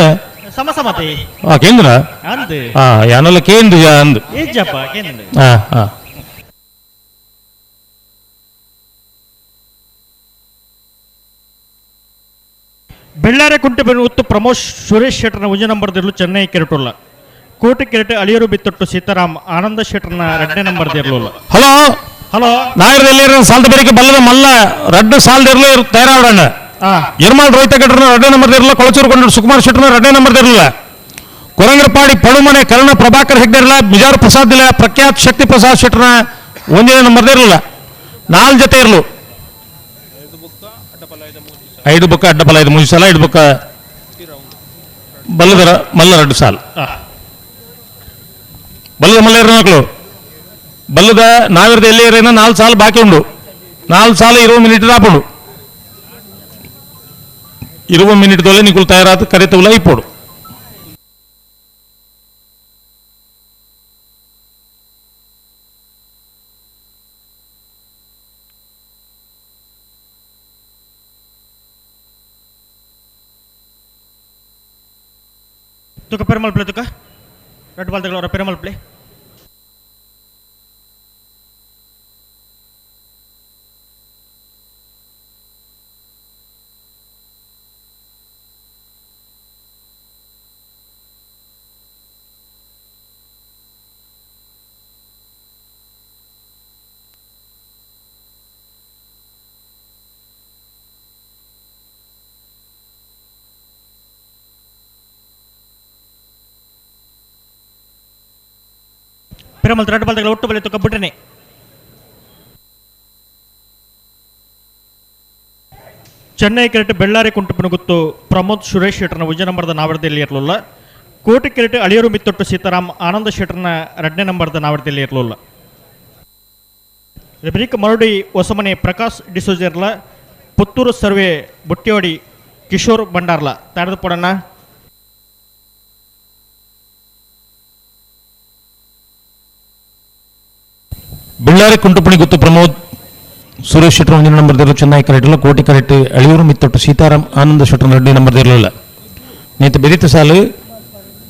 ಸಮ ಸಮತೆ ಆ ಕೇಂದ್ರ ಅಂದ್ ಆ ಯಾನಲ್ಲ ಕೇಂದ್ರ ಅಂದ್ ಏಜಪ್ಪ ಕೇಂದ್ರ ಆ ಆ Bellare ಕುಂಟೆಬೆನ್ನು ಪ್ರಮೋದ್ ಸುರೇಶ್ ಶೆಟ್ಟರ್ನ ಒಂಜಿ ನಂಬರ್ ದಿರ್ಲು ಚೆನ್ನೈ ಕೆರಟುಲ್ಲ. ಕೋಟೆ ಕೆರೆಟ್ ಅಳಿಯರು ಬಿತ್ತೊಟ್ಟು ಸೀತಾರಾಮ್ ಆನಂದ ಶೆಟ್ಟರ್ನ 2ನೇ ನಂಬರ್ ದಿರ್ಲುಲ್ಲ. ಹಲೋ ಹಲೋ ನಾಯರದಲ್ಲಿ ಸಾಲದ ಬೇರಿಕೆ ಬಲ್ಲದ ಮಲ್ಲ ರಡ್ಡು ಸಾಲದಿರ್ಲು ತಯಾರಾವಡಣ್ಣ. ಯರ್ಮಾಲ್ ರೋಹಿತ ಗಡ್ರನ 2ನೇ ನಂಬರ್ ದಿರ್ಲ, ಕೊಳಚೂರು ಕೊಂಡ ಸುಕುಮಾರ್ ಶೆಟ್ಟರ್ನ 2ನೇ ನಂಬರ್ ದಿರ್ಲ, ಕೊರಂಗರಪಾಡಿ ಪಡುಮನೆ ಕರ್ಣ ಪ್ರಭಾಕರ್ ಹೆಗ್ಡೆರ್ಲ, ಮಿಜಾರು ಪ್ರಸಾದ್ ಇಲ್ಲ, ಪ್ರಖ್ಯಾತ್ ಶಕ್ತಿ ಪ್ರಸಾದ್ ಶೆಟ್ಟರ್ನ 1ನೇ ನಂಬರ್ ಇರಲಿಲ್ಲ. 4 ಜೊತೆ ಇರಲು 5 ಬುಕ್ಕ ಅಡ್ಡಪಲ 5 3 ಸಾಲ 5 ಬುಕ್ಕ ಬಲ್ಲದರ ಮಲ್ಲ 2 ಸಾಲ ಬಲ್ಲದ ಮಲ್ಲ ಮಕ್ಕಳು ಬಲ್ಲದ ನಾವಿರದ ಎಲ್ಲಿ 4 ಸಾಲ ಬಾಕಿ ಉಂಡು. 4 ಸಾಲ 20 ಮಿನಿಟ್ ರಾಪುಂಡು. 20 ಮಿನಿಟ್ ತೋಲೆ ನಿಕುಲು ತಯಾರಾದ ಕರೆತುಲ ಇಪ್ಪೋಡು. ತುಕ ಪೆರುಮಲ್ ಪ್ಲೇ ತುಕ ರೆಡ್ ಬಾಲ್ ತಗೊಳ್ಳೋರ ಪೆರುಮಲ್ ಪ್ಲೇ. ಪೆರುಮಲ್ ರೆಡ್ ಬಾಲ್ ತಗೊಳ್ಳ ಒಟ್ಟು ಬಲೆ ತುಕ ಬಿಟ್ಟನೆ. ಚೆನ್ನೈ ಕೆರೆಟ್ ಬೆಳ್ಳಾರಿ ಕುಂಟುಪನಗುತ್ತು ಪ್ರಮೋದ್ ಸುರೇಶ್ ಶೆಟ್ಟರ್ನ ಒಂಜಿ ನಂಬರ್ದ ನಾವರದಲ್ಲಿ ಇರಲಿಲ್ಲ. ಕೋಟೆ ಕೆರೆಟ್ ಅಳಿಯರು ಮಿತ್ತೊಟ್ಟು ಸೀತಾರಾಮ್ ಆನಂದ ಶೆಟ್ಟರ್ನ 2ನೇ ನಂಬರ್ದ ನಾವರದಲ್ಲಿ ಇರಲಿಲ್ಲ. ಬಳಿಕ ಮರುಡಿ ಹೊಸಮನೆ ಪ್ರಕಾಶ್ ಡಿಸೋಜರ್ಲ, ಪುತ್ತೂರು ಸರ್ವೆ ಬುಟ್ಟಿಯೋಡಿ ಕಿಶೋರ್ ಭಂಡಾರ್ಲ ತಡೆದು ಪೊಡಣ್ಣ. ಬೆಳ್ಳಾರಿ ಕುಂಟುಪಣಿ ಗುತ್ತು ಪ್ರಮೋದ್ ಸುರೇಶ್ ಶೆಟ್ಟರ್ 1ನೇ ನಂಬರ್ ದಿರಲು, ಚೆನ್ನೈ ಕರೆಕ್ಟ್ ಕೋಟೆ ಕರೆಕ್ಟ್ ಅಳಿಯೂರು ಮಿತ್ತೊಟ್ಟು ಸೀತಾರಾಮ್ ಆನಂದ ಶೆಟ್ಟರ್ 2ನೇ ನಂಬರ್ ದಿರಲಿಲ್ಲ. ನೇತ ಬೆರಿತ ಸಾಲು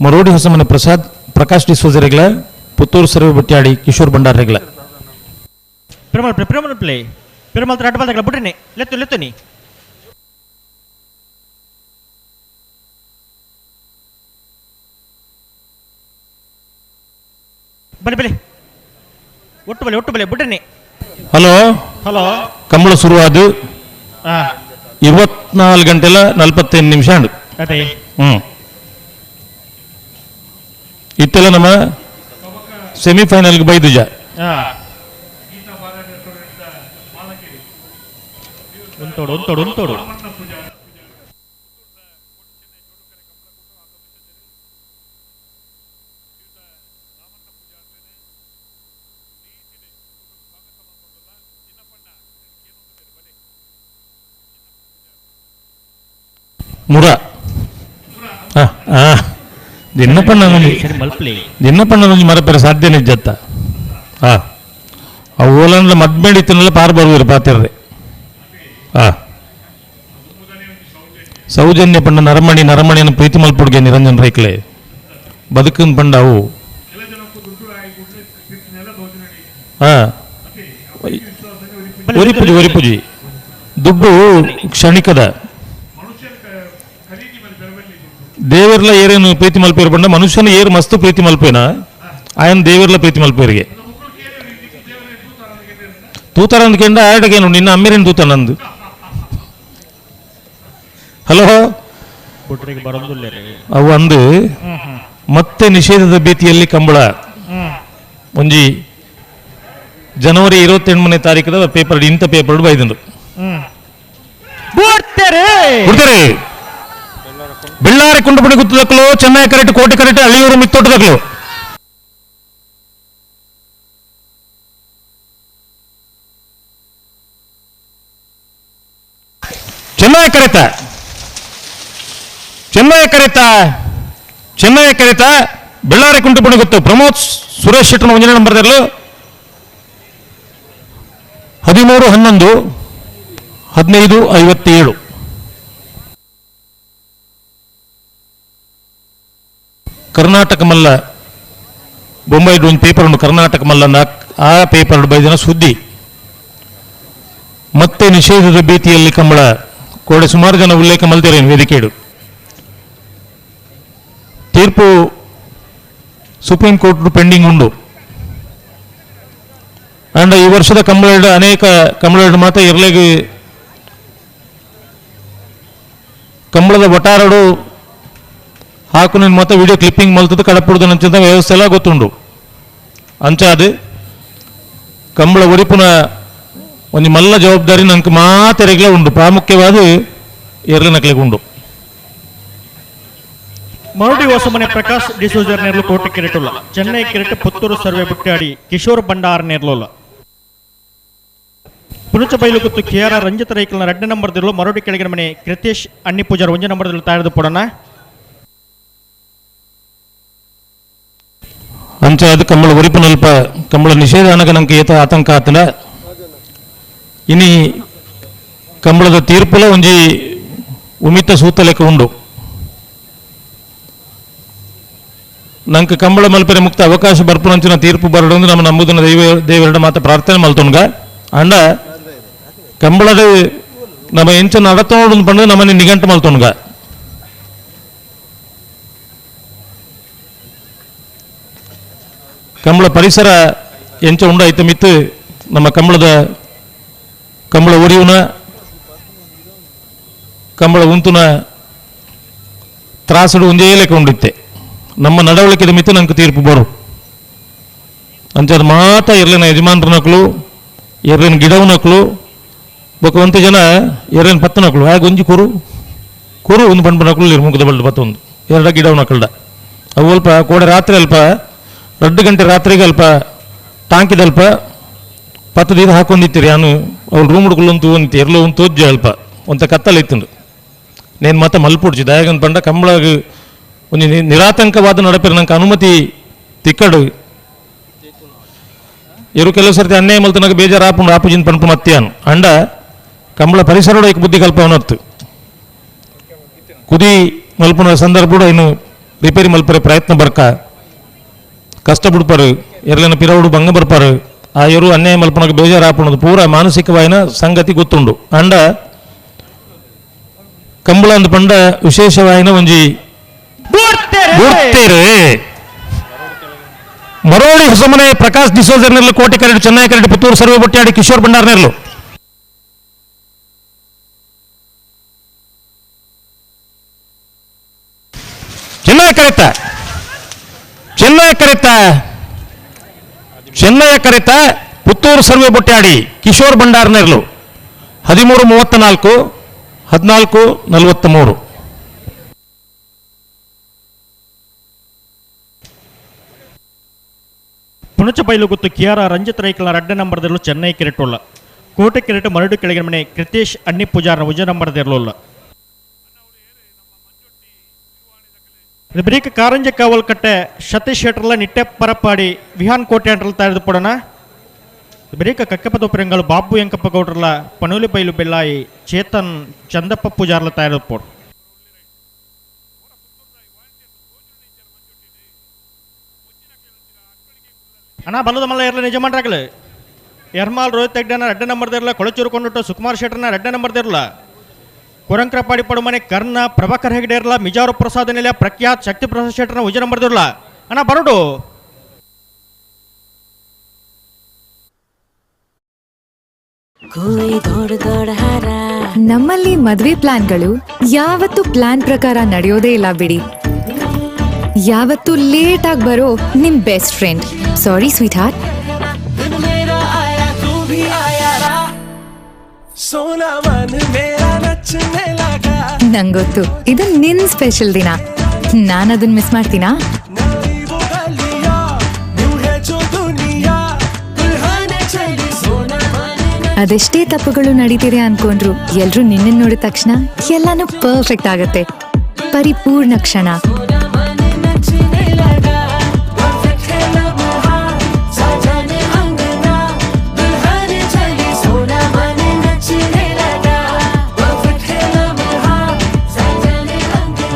ಮರೋಡಿ ಹೊಸಮನೆ ಪ್ರಸಾದ್ ಪ್ರಕಾಶ್ ಡಿಸೋಜ ರೆಗ್ಲ, ಪುತ್ತೂರು ಸರ್ವೆ ಬಟ್ಯಾಡಿ ಕಿಶೋರ್ ಭಂಡಾರ್ ರೆಗ್ಲ. ಪೆರುಮಲ್ ಪ್ಲೇ ಪೆರುಮಲ್ ಪ್ಲೇ ಪೆರುಮಲ್ ರೆಡ್ ಬಾಲ್ ತಗೊಳ್ಳ ಬಿಟ್ರಿನಿ ಲೆತ್ತು ಲೆತ್ತು ನೀ. ಬಲೆ ಬಲೆ ಒಟ್ಟು ಬಲೆ ಒಟ್ಟು ಬಲೆ ಬಿಟ್ರಿನಿ. ಹಲೋ ಹಲೋ ಕಂಬಳ ಶುರುವಾದ 24 ಗಂಟೆಲ 45 ನಿಮಿಷ. ಇತ್ತೆಲ್ಲ ನಮ್ಮ ಸೆಮಿಫೈನಲ್ಗೆ ಬೈದುಜ. ಉಂತೋಡು ಉಂತೋಡು ಉಂತೋಡು. ಮುರ ದಿನ್ನಪಣ್ಣ ಮರಪೆರ ಸಾಧ್ಯ ನಿಜತ್ತ. ಆ ಓಲಂಡ್ಲ ಮದ್ಮೇಡಿತ್ತನೆಲ್ಲ ಪಾರ್ ಬರುವಿರು ಪಾತಿರ್ರೆ. ಸೌಜನ್ಯ ಪಂಡ ನರಮಣಿ ನರಮಣಿಯನ್ನು ಪ್ರೀತಿ ಮಲ್ಪುಡ್ಗೆ ನಿರಂಜನ್ ರೈಕ್ಲೆ ಬದುಕನ್ ಪಂಡ ಅವು. ಒರಿಪುಜಿ ಒರಿಪುಜಿ ದುಡ್ಡು ಕ್ಷಣಿಕದ. ದೇವರ್ಲ ಏರೇನು ಪ್ರೀತಿ ಮಲ್ಪೇರು ಪಂಡ ಮನುಷ್ಯನ ಏರು ಮಸ್ತು ಪ್ರೀತಿ ಮಲ್ಪೇನ ಆಯನ್ ದೇವರ್ಲ ಪ್ರೀತಿ ಮಲ್ಪೇರಿಗೆ ತೂತಾರ ಅಂದ್ಕೆಂಡ ಆಯಡಗೇನು ನಿನ್ನ ಅಮ್ಮೇರೇನು ತೂತ ನಂದು. ಹಲೋ ಅವು ಅಂದು ಮತ್ತೆ ನಿಷೇಧದ ಭೀತಿಯಲ್ಲಿ ಕಂಬಳ. ಒಂಜಿ ಜನವರಿ 28ನೇ ತಾರೀಕದ ಪೇಪರ್ ಇಂಥ ಪೇಪರ್ ಬೈದಂಡು ಬಿಡ್ತಾರೆ. ಬೆಳ್ಳಾರಿ ಕುಂಟಪಡಿ ಗುತ್ತದಕ್ಕಲು, ಚೆನ್ನೈ ಕರೆಕ್ಟ್ ಕೋಟೆ ಕರೆಕ್ಟ್ ಅಳಿಯೂರು ಮಿತ್ತೋಟದಕ್ಕಲು. ಚೆನ್ನೈ ಕರೆತ ಚೆನ್ನೈ ಕರೆತ ಚೆನ್ನೈ ಕರೆತ ಬೆಳ್ಳಾರಿ ಕುಂಟಪಡಿ ಗುತ್ತು ಪ್ರಮೋದ್ ಸುರೇಶ್ ಶೆಟ್ಟರ್ 1ನೇ ನಂಬರ್ 13 11 15 57. ಕರ್ನಾಟಕ ಮಲ್ಲ ಬೊಂಬೈ ಒಂದು ಪೇಪರ್ ಉಂಟು ಕರ್ನಾಟಕ ಮಲ್ಲ ಆ ಪೇಪರ್ ಬೈದಿನ ಸುದ್ದಿ. ಮತ್ತೆ ನಿಷೇಧದ ಭೀತಿಯಲ್ಲಿ ಕಂಬಳ. ಕೋಡೆ ಸುಮಾರು ಜನ ಉಲ್ಲೇಖ ಮಲ್ತೇರೇನು ವೇದಿಕೆಡು. ತೀರ್ಪು ಸುಪ್ರೀಂ ಕೋರ್ಟ್ ಪೆಂಡಿಂಗ್ ಉಂಡು. ಅಂಡ್ ಈ ವರ್ಷದ ಕಂಬಳ ಅನೇಕ ಕಂಬಳ ಮಾತ್ರ ಇರ್ಲೆಗ್ ಕಂಬಳದ ಒಟಾರಡು ಹಾಕು ನಿನ್ನ ಮಾತ್ರ ವಿಡಿಯೋ ಕ್ಲಿಪ್ಪಿಂಗ್ ಮಲ್ತದ್ದು ಕಡಪುಡ್ದು ನಂಚಿನ ವ್ಯವಸ್ಥೆ ಎಲ್ಲ ಗೊತ್ತುಂಡು. ಅಂಚಾದ ಕಂಬಳ ಒರಿಪುನ ಒಂಜಿ ಮಲ್ಲ ಜವಾಬ್ದಾರಿ ನಂಗೆ ಮಾತೆರೆಗ್ಲ ಉಂಡು, ಪ್ರಾಮುಖ್ಯವಾದ ಎರ್ಲೆ ನಕ್ಲೆಗ್ ಉಂಡು. ಮರುಡಿ ಹೊಸಮನೆ ಪ್ರಕಾಶ್ ಡಿಸೋಜರ್ ನೇರ್ಲು ಕೋಟೆ ಕೆರೆಟುಲ್ಲ. ಚೆನ್ನೈ ಕೆರೆಟ್ ಪುತ್ತೂರು ಸರ್ವೆ ಬುಟ್ಟಾಡಿ ಕಿಶೋರ್ ಭಂಡಾರ್ ನೇರ್ಲುಲ್ಲ. ಪುಣಚ ಬೈಲು ಗುತ್ತು ಕೆ ಆರ್ ರಂಜಿತ್ ರೈಕಲ್ನ 2 ನಂಬರ್ ದಿರಲು ಮರುಡಿ ಕೆಳಗಿನ ಮನೆ ಕೃತೇಶ್ ಅಣ್ಣಿ ಪೂಜಾರ್ 1 ನಂಬರ್ ದಿರಲು ತಯಾರಿದು ಪೊಡಣ. ಅಂಚಾದ ಕಂಬಳ ಒರಿಪುನಲ್ಪ ಕಂಬಳ ನಿಷೇಧ ಅನಗ ನಂಗೆ ಏತ ಆತಂಕ ಆತನ. ಇನಿ ಕಂಬಳದ ತೀರ್ಪುಲ ಒಂಜಿ ಉಮಿತ ಸೂತ ಲೆಕ್ಕ ಉಂಡು. ನಂಗೆ ಕಂಬಳ ಮಲ್ಪೆರೆ ಮುಕ್ತ ಅವಕಾಶ ಬರ್ಪುನಂಚಿನ ತೀರ್ಪು ಬರಡೊಂದು ನಮ್ಮ ನಂಬುದನ ದೇವರಡ ಮಾತ ಪ್ರಾರ್ಥನೆ ಮಲ್ತೊನ್ಗ. ಅಂಡ ಕಂಬಳದ ನಮ್ಮ ಎಂಚ ನಡತೋಡು ಪಂಡು ನಮ್ಮನೆ ನಿಘಂಟು ಮಲ್ತೊನ್ಗ. ಕಂಬಳ ಪರಿಸರ ಎಂಚ ಉಂಡ ಐತ ಮಿತ್ತು ನಮ್ಮ ಕಂಬಳದ ಕಂಬಳ ಒರಿಯುನ ಕಂಬಳ ಉಂತುನ ತ್ರಾಸುಡು ಒಂದೇ ಲೆಕ್ಕ ಉಂಡಿತ್ತೆ. ನಮ್ಮ ನಡವಳಿಕೆದ ಮಿತ್ತು ನಂಗೆ ತೀರ್ಪು ಬರು. ಅಂಚಾದ ಮಾತ ಎರ್ಲಿನ ಯಜಮಾನ್ರ ನಕಲು, ಎರ್ಲಿನ ಗಿಡವು ನಕಲು, ಬೊಕ ಒಂತೆ ಜನ ಎರ್ಲಿನ ಪತ್ತ ನಕಲು ಹಾಗೆ ಒಂಜಿ ಕುರು ಕುರು ಒಂದು ಪಂಪ ನಕಲು ಮುಖದ ಬಳ್ಳು ಪತ್ತೊಂದು ಎರಡ ಗಿಡವು ನಕಲ್ಡ. ಅವು ಅಲ್ಪ ಕೋಡೆ ರಾತ್ರಿ ಅಲ್ಪ 2 ಗಂಟೆ ರಾತ್ರಿಗೆ ಅಲ್ಪ ಟಾಂಕಿದಲ್ಪ ಪತ್ತು ದೀದ ಹಾಕೊಂಡಿತ್ತೀರಿ. ನಾನು ಅವ್ಳು ರೂಮ್ ಹುಡುಕಲಂತೂ ಒಂದು ಎರ್ಲೋ ಒಂದು ತೋಜ್ಜೆ ಅಲ್ಪ ಒಂತ ಕತ್ತಲ ಇತ್ತುಂಡು. ನೇನು ಮಾತ ಮಲ್ಪುಡ್ಚಿ ದಯಾಗಂತ ಪಂಡ ಕಂಬಳಗ ಒಂಜಿ ನಿರಾತಂಕವಾದ ನಡಪೆರ್ ನಂಗೆ ಅನುಮತಿ ತಿಕ್ಕಡು. ಇರು ಕೆಲವು ಸರ್ತಿ ಅನ್ಯಾಯ ಮಲ್ತನಾಗ ಬೇಜಾರು ಆಪುಂಡು ಆಪುಜಿನ ಪಂಪು ಮತ್ಯಾನು. ಅಂಡ ಕಂಬಳ ಪರಿಸರಡು ಐಕ್ ಬುದ್ಧಿ ಕಲ್ಪವನತ್ತು ಕುದಿ ಮಲ್ಪುನ ಸಂದರ್ಭ ಇನ್ನು ರಿಪೇರಿ ಮಲ್ಪರೆ ಪ್ರಯತ್ನ ಬರ್ಕ ಕಷ್ಟ ಬಿಡ್ಪಾರು, ಎರ್ಲಿನ ಪಿರವುಡು ಭಂಗ ಬರ್ಪಾರು. ಆ ಎರು ಅನ್ಯಾಯ ಮಲ್ಪನಗ ಬೇಜಾರು ಆಪುಣದು ಪೂರ ಮಾನಸಿಕವಾಯಿನ ಸಂಗತಿ ಗೊತ್ತುಂಡು. ಅಂಡ ಕಂಬಳ ಅಂದ್ ಪಂಡ ವಿಶೇಷವಾಯಿನ ಒಂಜಿ ಬೂರ್ತೇರು. ಮರೋಡಿ ಹೊಸಮನೆ ಪ್ರಕಾಶ್ ಡಿಸೋಜರ್ ನೆರ್ಲು ಕೋಟೆ ಕರಡು ಚೆನ್ನೈ ಕರಡು ಪುತ್ತೂರು ಸರ್ವೆ ಬೊಟ್ಟಾಡಿ ಕಿಶೋರ್ ಭಂಡಾರ್ ನೆರ್ಲು. ಚೆನ್ನೈ ಕರೆತ ಚೆನ್ನೈ ಕರೆತ ಚೆನ್ನೈ ಕರೆತ ಪುತ್ತೂರು ಸರ್ವೆ ಬೊಟ್ಟಾಡಿ ಕಿಶೋರ್ ಭಂಡಾರ್ ನೆರ್ಲು. 13:34 14:43. ಪುಣಚ ಬೈಲು ಗುತ್ತು ಕೆ ಆರ್ ರಂಜಿತ್ ರೈಕಲ್ನ 2 ನಂಬರ್ ದಿರಲು ಚೆನ್ನೈ ಕೆರೆಟುಲ್ಲ. ಕೋಟೆ ಕೆರೆಟ್ ಮರಡು ಕೆಳಗಿನ ಮನೆ ಕೃತೇಶ್ ಅಣ್ಣಿ ಪೂಜಾರ್ನ 1 ನಂಬರ್ ದಿರಲುಲ್ಲ. ಬ್ರೀಕ್ ಕಾರಂಜ ಕಾವಲ್ ಕಟ್ಟೆ ಸತೀಶ್ ಶೆಟ್ಟರ್ಲ ನಿಟ್ಟೆ ಪರಪಾಡಿ ವಿಹಾನ್ ಕೋಟೆ ಅಂಟ್ರಲ್ ತಯಾರಿದು ಪಡೋಣ. ಬ್ರೀಕ ಕಕ್ಕಪದ ಪ್ರಂಗಳು ಬಾಬು ಎಂಕಪ್ಪ ಗೌಡ್ರಲ ಪನೂಲಿ ಬೈಲು ಬೆಲ್ಲಾಯಿ ಚೇತನ್ ಚಂದಪ್ಪ ಪೂಜಾರ್ಲ ತಯಾರಿದು ಪೋಡು. ಅಣ್ಣ ಬಲ್ಲದ ಮಲ್ಲ ಎರ್ಲ ನಿಜಮಾನ್ರಾಗಲು ಎರ್ಮಾಲ್ ರೋಹಿತ್ ಹೆಗ್ಡೆನ 2 ನಂಬರ್ ದಿರಲ ಕೊಳಚೂರು ಕೊಂಡಿಟ್ಟು ಸುಕುಮಾರ್ ಶೆಟ್ಟರ್ನ 2 ನಂಬರ್ ದಿರಲ ಕೊರಂಕ್ರಪಾಡಿ ಪಡುಮನೆ ಕರ್ಣ ಪ್ರಭಾಕರ್ ಹೆಗ್ಡೆ ಇರಲ ಮಿಜಾರು ಪ್ರಸಾದ್ ನೆಲೆ ಪ್ರಖ್ಯಾತ್ ಶಕ್ತಿ ಪ್ರಸಾದ್ ಶೆಟ್ಟರ್ನ 1 ನಂಬರ್ ದಿರಲ. ಅಣ್ಣ ಬರಡು. ನಮ್ಮಲ್ಲಿ ಮದುವೆ ಪ್ಲಾನ್ಗಳು ಯಾವತ್ತೂ ಪ್ಲಾನ್ ಪ್ರಕಾರ ನಡೆಯೋದೇ ಇಲ್ಲ ಬಿಡಿ. ಯಾವತ್ತೂ ಲೇಟ್ ಆಗಿ ಬರೋ ನಿಮ್ best friend. Sorry sweetheart. ನಂಗೊತ್ತು ಇದು ನಿನ್ ಸ್ಪೆಷಲ್ ದಿನ, ನಾನು ಅದನ್ನ ಮಿಸ್ ಮಾಡ್ತೀನಾ? ಅದೆಷ್ಟೇ ತಪ್ಪುಗಳು ನಡೀತಿದೆ ಅನ್ಕೊಂಡ್ರು ಎಲ್ರೂ ನಿನ್ನ ನೋಡಿದ ತಕ್ಷಣ ಎಲ್ಲಾನು ಪರ್ಫೆಕ್ಟ್ ಆಗತ್ತೆ. ಪರಿಪೂರ್ಣ ಕ್ಷಣ.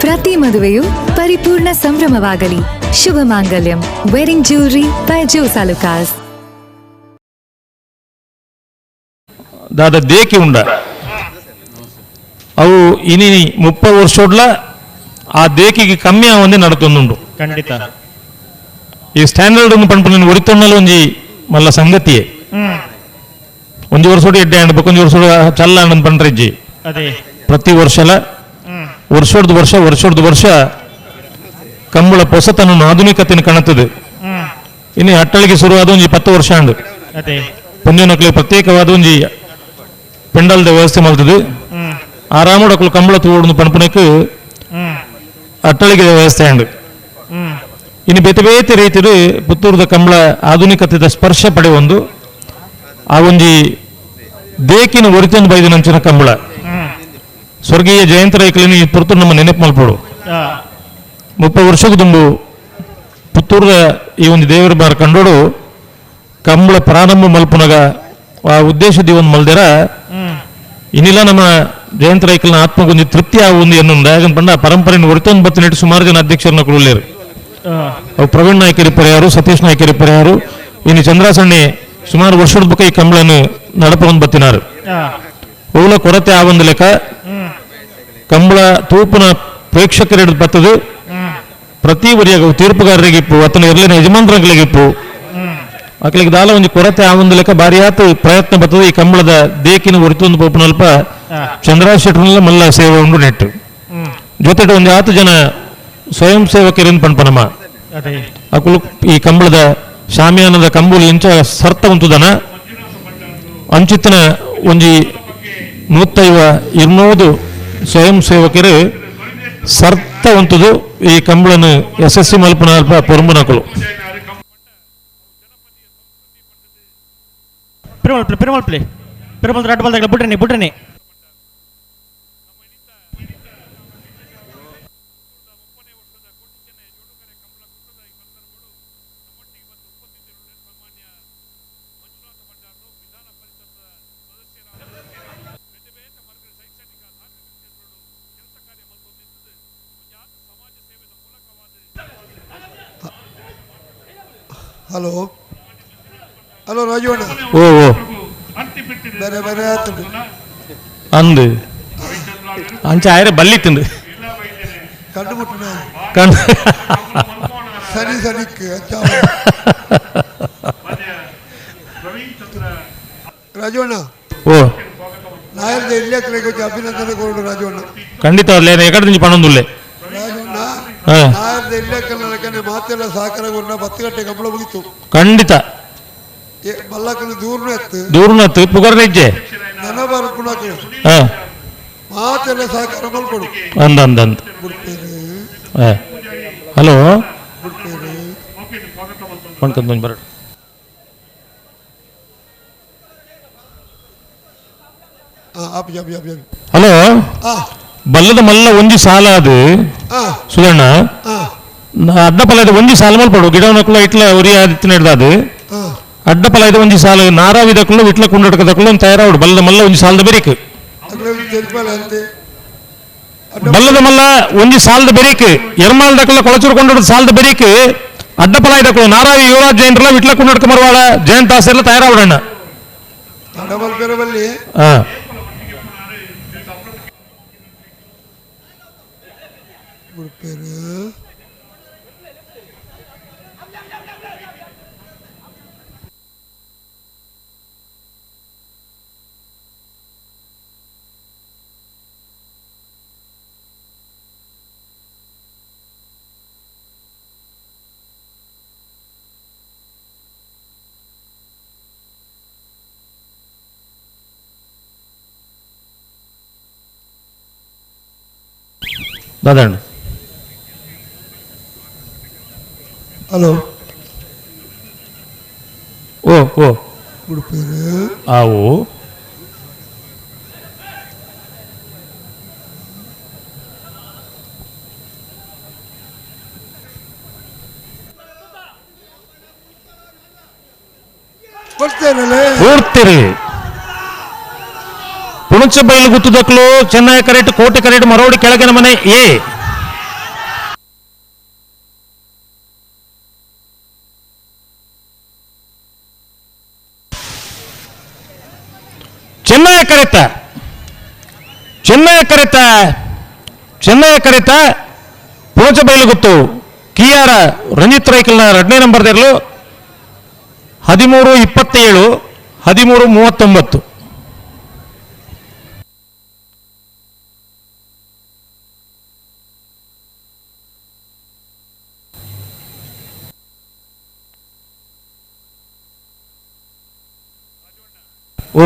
ಪ್ರತಿ ಮದುವೆಯು ಪರಿಪೂರ್ಣ ಸಂಭ್ರಮವಾಗಲಿ. ಶುಭ ಮಾಂಗಲ್ಯಂ. Wedding jewellery by Jos Alukkas. ದಾದ ದೇಕಿ ಉಂಡ ಅವು ಇನಿ 30 ವರ್ಷೋಡ್ಲ ಆ ದೇಕಿಗೆ ಕಮ್ಮಿ ಆವಂದೆ ನಡತೊಂದುಂಡು. ಖಂಡಿತ ಈ ಸ್ಟ್ಯಾಂಡರ್ಡ್ ಒಂದು ಪನ್ಪುನ ಒರಿತೊಣ್ಣಲು ಒಂಜಿ ಮಲ್ಲ ಸಂಗತಿಯೇ. ಒಂಜಿ ವರ್ಷೋಡು ಎಡ್ಡೆ ಅಂಡ್ ಬೊಕೊಂಜಿ ವರ್ಷೋಡು ಚಲ್ಲ ಅಂಡ್ ಪಂಡ್ರೆಜ್ಜಿ. ಅದೇ ಪ್ರತಿ ವರ್ಷಲ ವರ್ಷೋಡ್ದು ವರ್ಷ ವರ್ಷೋಡ್ದು ವರ್ಷ ಕಂಬಳ ಪೊಸತನ ಆಧುನಿಕತೆಯನ್ನು ಕಾಣುತ್ತದೆ. ಇನ್ನು ಅಟ್ಟಳಿಗೆ ಶುರುವಾದ ಒಂಜಿ 10 ವರ್ಷ ಅಂಡು ಅದೇ ಪಂಜನಕ್ಲೆ ಪ್ರತ್ಯೇಕವಾದ ಒಂಜಿ ಪೆಂಡಲ್ದ ವ್ಯವಸ್ಥೆ ಮಾಡ್ತದೆ. ಆರಾಮಡಕ್ಲು ಕಂಬಳ ತೂಡು ಪನ್ಪುನಕ್ಕೆ ಅಟ್ಟಳಿಗೆ ವ್ಯವಸ್ಥೆ ಅಂಡು. ಇನ್ನು ಬೇತೆ ಬೇತೆ ರೀತಿಯಲ್ಲಿ ಪುತ್ತೂರದ ಕಂಬಳ ಆಧುನಿಕತೆದ ಸ್ಪರ್ಶ ಪಡೆಯೊಂದು ಆ ಒಂಜಿ ದೇಕಿನ ಒರಿತೊಂದು ಬೈದ ನಂಚಿನ ಕಂಬಳ ಸ್ವರ್ಗೀಯ ಜಯಂತ ರೈಕಲಿನ ಈ ಪುರ್ತೂರು ನಮ್ಮ ನೆನಪು ಮಲ್ಪಡು. 30 ವರ್ಷಕ್ಕೆ ದುಂಬು ಪುತ್ತೂರದ ಈ ಒಂದು ದೇವರ ಬಾರ್ ಕಂಡೋಡು ಕಂಬಳ ಪ್ರಾರಂಭ ಮಲ್ಪುನಗ ಆ ಉದ್ದೇಶದ ಒಂದು ಮಲ್ದೆರ ಇನ್ನಿಲ್ಲ ನಮ್ಮ ಜಯಂತ ರೈಕಲ್ನ ಆತ್ಮಗೊಂದು ತೃಪ್ತಿ ಆಗುಂದು ಎನ್ನುಂದ. ಯಾಕಂತ ಪಂಡ ಪರಂಪರೆಯನ್ನು ಒರಿತೊಂದು ಬತ್ತಿನಿಟ್ಟು ಸುಮಾರು ಜನ ಅಧ್ಯಕ್ಷರನ್ನ ಕೊಡಲೇರು. ಅವು ಪ್ರವೀಣ್ ನಾಯ್ಕರಿ ಪರಿಯಾರು, ಸತೀಶ್ ನಾಯ್ಕರಿ ಪರಿಯಾರು, ಇನ್ನು ಚಂದ್ರಾಸಣ್ಣೆ ಸುಮಾರು ವರ್ಷದ ಬಕ್ಕ ಈ ಕಂಬಳನ್ನು ನಡಪೊಂದು ಬತ್ತಿನಾರು. ಓಲ ಕೊರತೆ ಆ ಒಂದು ಲೆಕ್ಕ ಕಂಬಳ ತೂಪುನ ಪ್ರೇಕ್ಷಕರ ಹಿಡಿದು ಬರ್ತದೆ. ಪ್ರತಿ ವರಿಯಾಗ ತೀರ್ಪುಗಾರರಿಗೆ ಇಪ್ಪು ಅತನ ಇರಲಿನ ಯಜಮಾನ್ರಂಗಳಿಗೆ ಇಪ್ಪು ಅಕ್ಲಿಗೆ ದಾಲ ಒಂದು ಕೊರತೆ ಆ ಒಂದು ಲೆಕ್ಕ ಭಾರಿಯಾತ ಪ್ರಯತ್ನ ಬರ್ತದೆ. ಈ ಕಂಬಳದ ದೇಕಿನ ಹೊರತೊಂದು ಪೋಪನಲ್ಪ ಚಂದ್ರಾ ಶೆಟ್ಟರ್ನೆಲ್ಲ ಮಲ್ಲ ಸೇವೆ ಉಂಡು ನೆಟ್ಟು ಜೊತೆಗೆ ಒಂದು ಆತು ಜನ ಸ್ವಯಂ ಸೇವಕರಿಂದ ಪನ್ಪನಮ್ಮ ಅಕುಲು ಈ ಕಂಬಳದ ಶಾಮಿಯಾನದ ಕಂಬುಲು ಇಂಚ ಸರ್ತ ಉಂತುದನ ಅಂಚಿತನ ಒಂಜಿ 150-200 ಸ್ವಯಂ ಸೇವಕರು ಸರ್ತ ಉಂಟುದು ಈ ಕಂಬಳನ್ನು ಯಶಸ್ವಿ ಮಲ್ಪನ ಅಲ್ಪ ಪೊರಂಬುನಕುಲು. ಪೆರುಮಲ್ ಪ್ಲೇ ಪೆರುಮಲ್ ರಡ್ಡು ಬಲ್ದಾಗ ಬುಡ್ರನಿ ಬುಡ್ರನಿ. ಹಲೋ ಹಲೋ ರಾಜು ಅಣ್ಣ. ಓ ಓ ಬೇರೆ ಬೇರೆ ಆಯ್ತು ಅಂದು ಅಂಚೆ ಆಯ್ರೆ ಬಲ್ಲಿ ತಿಂದು ಕಣ್ಣು ಮುಟ್ಟಿನ ಕಣ್ಣು ಸರಿ ಸರಿಕ್ ರಾಜು ಅಣ್ಣ. ಓ ನಾಯರ್ದ ಇಲ್ಲೇ ಕಡೆಗೆ ಅಭಿನಂದನೆ ಕೊಡು ರಾಜು ಅಣ್ಣ. ಖಂಡಿತ ಎಕಡೆ నుంచి ಪಣೊಂದುಲ್ಲೆ ರಾಜು ಅಣ್ಣ. ನಾಯರ್ದ ಇಲ್ಲೇ ಕನ್ನಡಕನೆ ಮಾತೆಲ್ಲ ಸಹಕಾರ ಕೊಡ 10 ಗಂಟೆ ಕಂಬಳ ಮುಗಿತು. ಖಂಡಿತ ಮಲ್ಲಕನ ದೂರನೂ ಎತ್ತು ದೂರನ ಎತ್ತು ಪುಗರ್ನ ಇಜ್ಜೆ ನನ್ನ ಬರ್ಪುಣಕ್ಕೆ ಮಾತೆಲ್ಲ ಸಹಕಾರ ಮಲ್ಕೊಡು ಅಂದ ಅಂದ ಅಂದ. ಹಲೋ ಪಣ್ಕಂದು ಬರ. ಹಲೋ ಬಲ್ಲದ ಮಲ್ಲ ಒಂಜಿ ಸಾಲ ಅದು ಸುಧಣ್ಣ ಅಡ್ಡ ಪಲದ ಒಂಜಿ ಸಾಲ ಮಲ್ಪಡು ಗಿಡವನಕ್ಕುಲ ಇಟ್ಲ ಒರಿ ಆದಿತ್ಯ ಹಿಡ್ದು ಅಡ್ಡ ಪಲದ ಒಂಜಿ ಸಾಲ ನಾರಾವಿದಕ್ಕುಲ್ಲ ಇಟ್ಲ ಕುಂಡಟಕದಕ್ಕುಲ್ಲ ಒಂದು ತಯಾರಾವಡು ಬಲ್ಲದ ಮಲ್ಲ ಒಂಜಿ ಸಾಲದ ಬೆರಿಕ್ ಬಲ್ಲದ ಮಲ್ಲ ಒಂಜಿ ಸಾಲದ ಬೆರಿಕ್ ಎರ್ಮಾಲ್ದಕ್ಕಲ್ಲ ಕೊಳಚೂರು ಕೊಂಡ ಸಾಲದ ಬೆರಿಕ್ ಅಡ್ಡ ಪಲ ಇದಕ್ಕೂ ನಾರಾವಿ ಯುವರಾಜ್ ಜೈನ್ರಲ್ಲ ವಿಟ್ಲ ಕುಂಡಟಕ ಮರವಾಳ ಜಯಂತ ಆಸೆಲ್ಲ ತಯಾರಾವಡಣ್ಣ. ದಾದಣ್ಣ. ಹಲೋ ಓ ಓ ಆವು ಪೂರ್ತಿರಿ ಪುಣಚ ಬೈಲು ಗುತ್ತದಕ್ಲು ಚೆನ್ನೈ ಕರೆಟ್ ಕೋಟೆ ಕರೆಟ್ ಮರೋಡಿ ಕೆಳಗಿನ ಮನೆ ಎ ಚೆನ್ನೈ ಕರೆತ Chennaya Chennaya ಕರೆತ ಪೋಚ ಬೈಲುಗುತ್ತು ಕಿಯಾರ ರಂಜಿತ್ ರೈಕಲ್ನ ಎರಡನೇ ನಂಬರ್ ದೇರ್ಲು 13:27 13:39. ಓ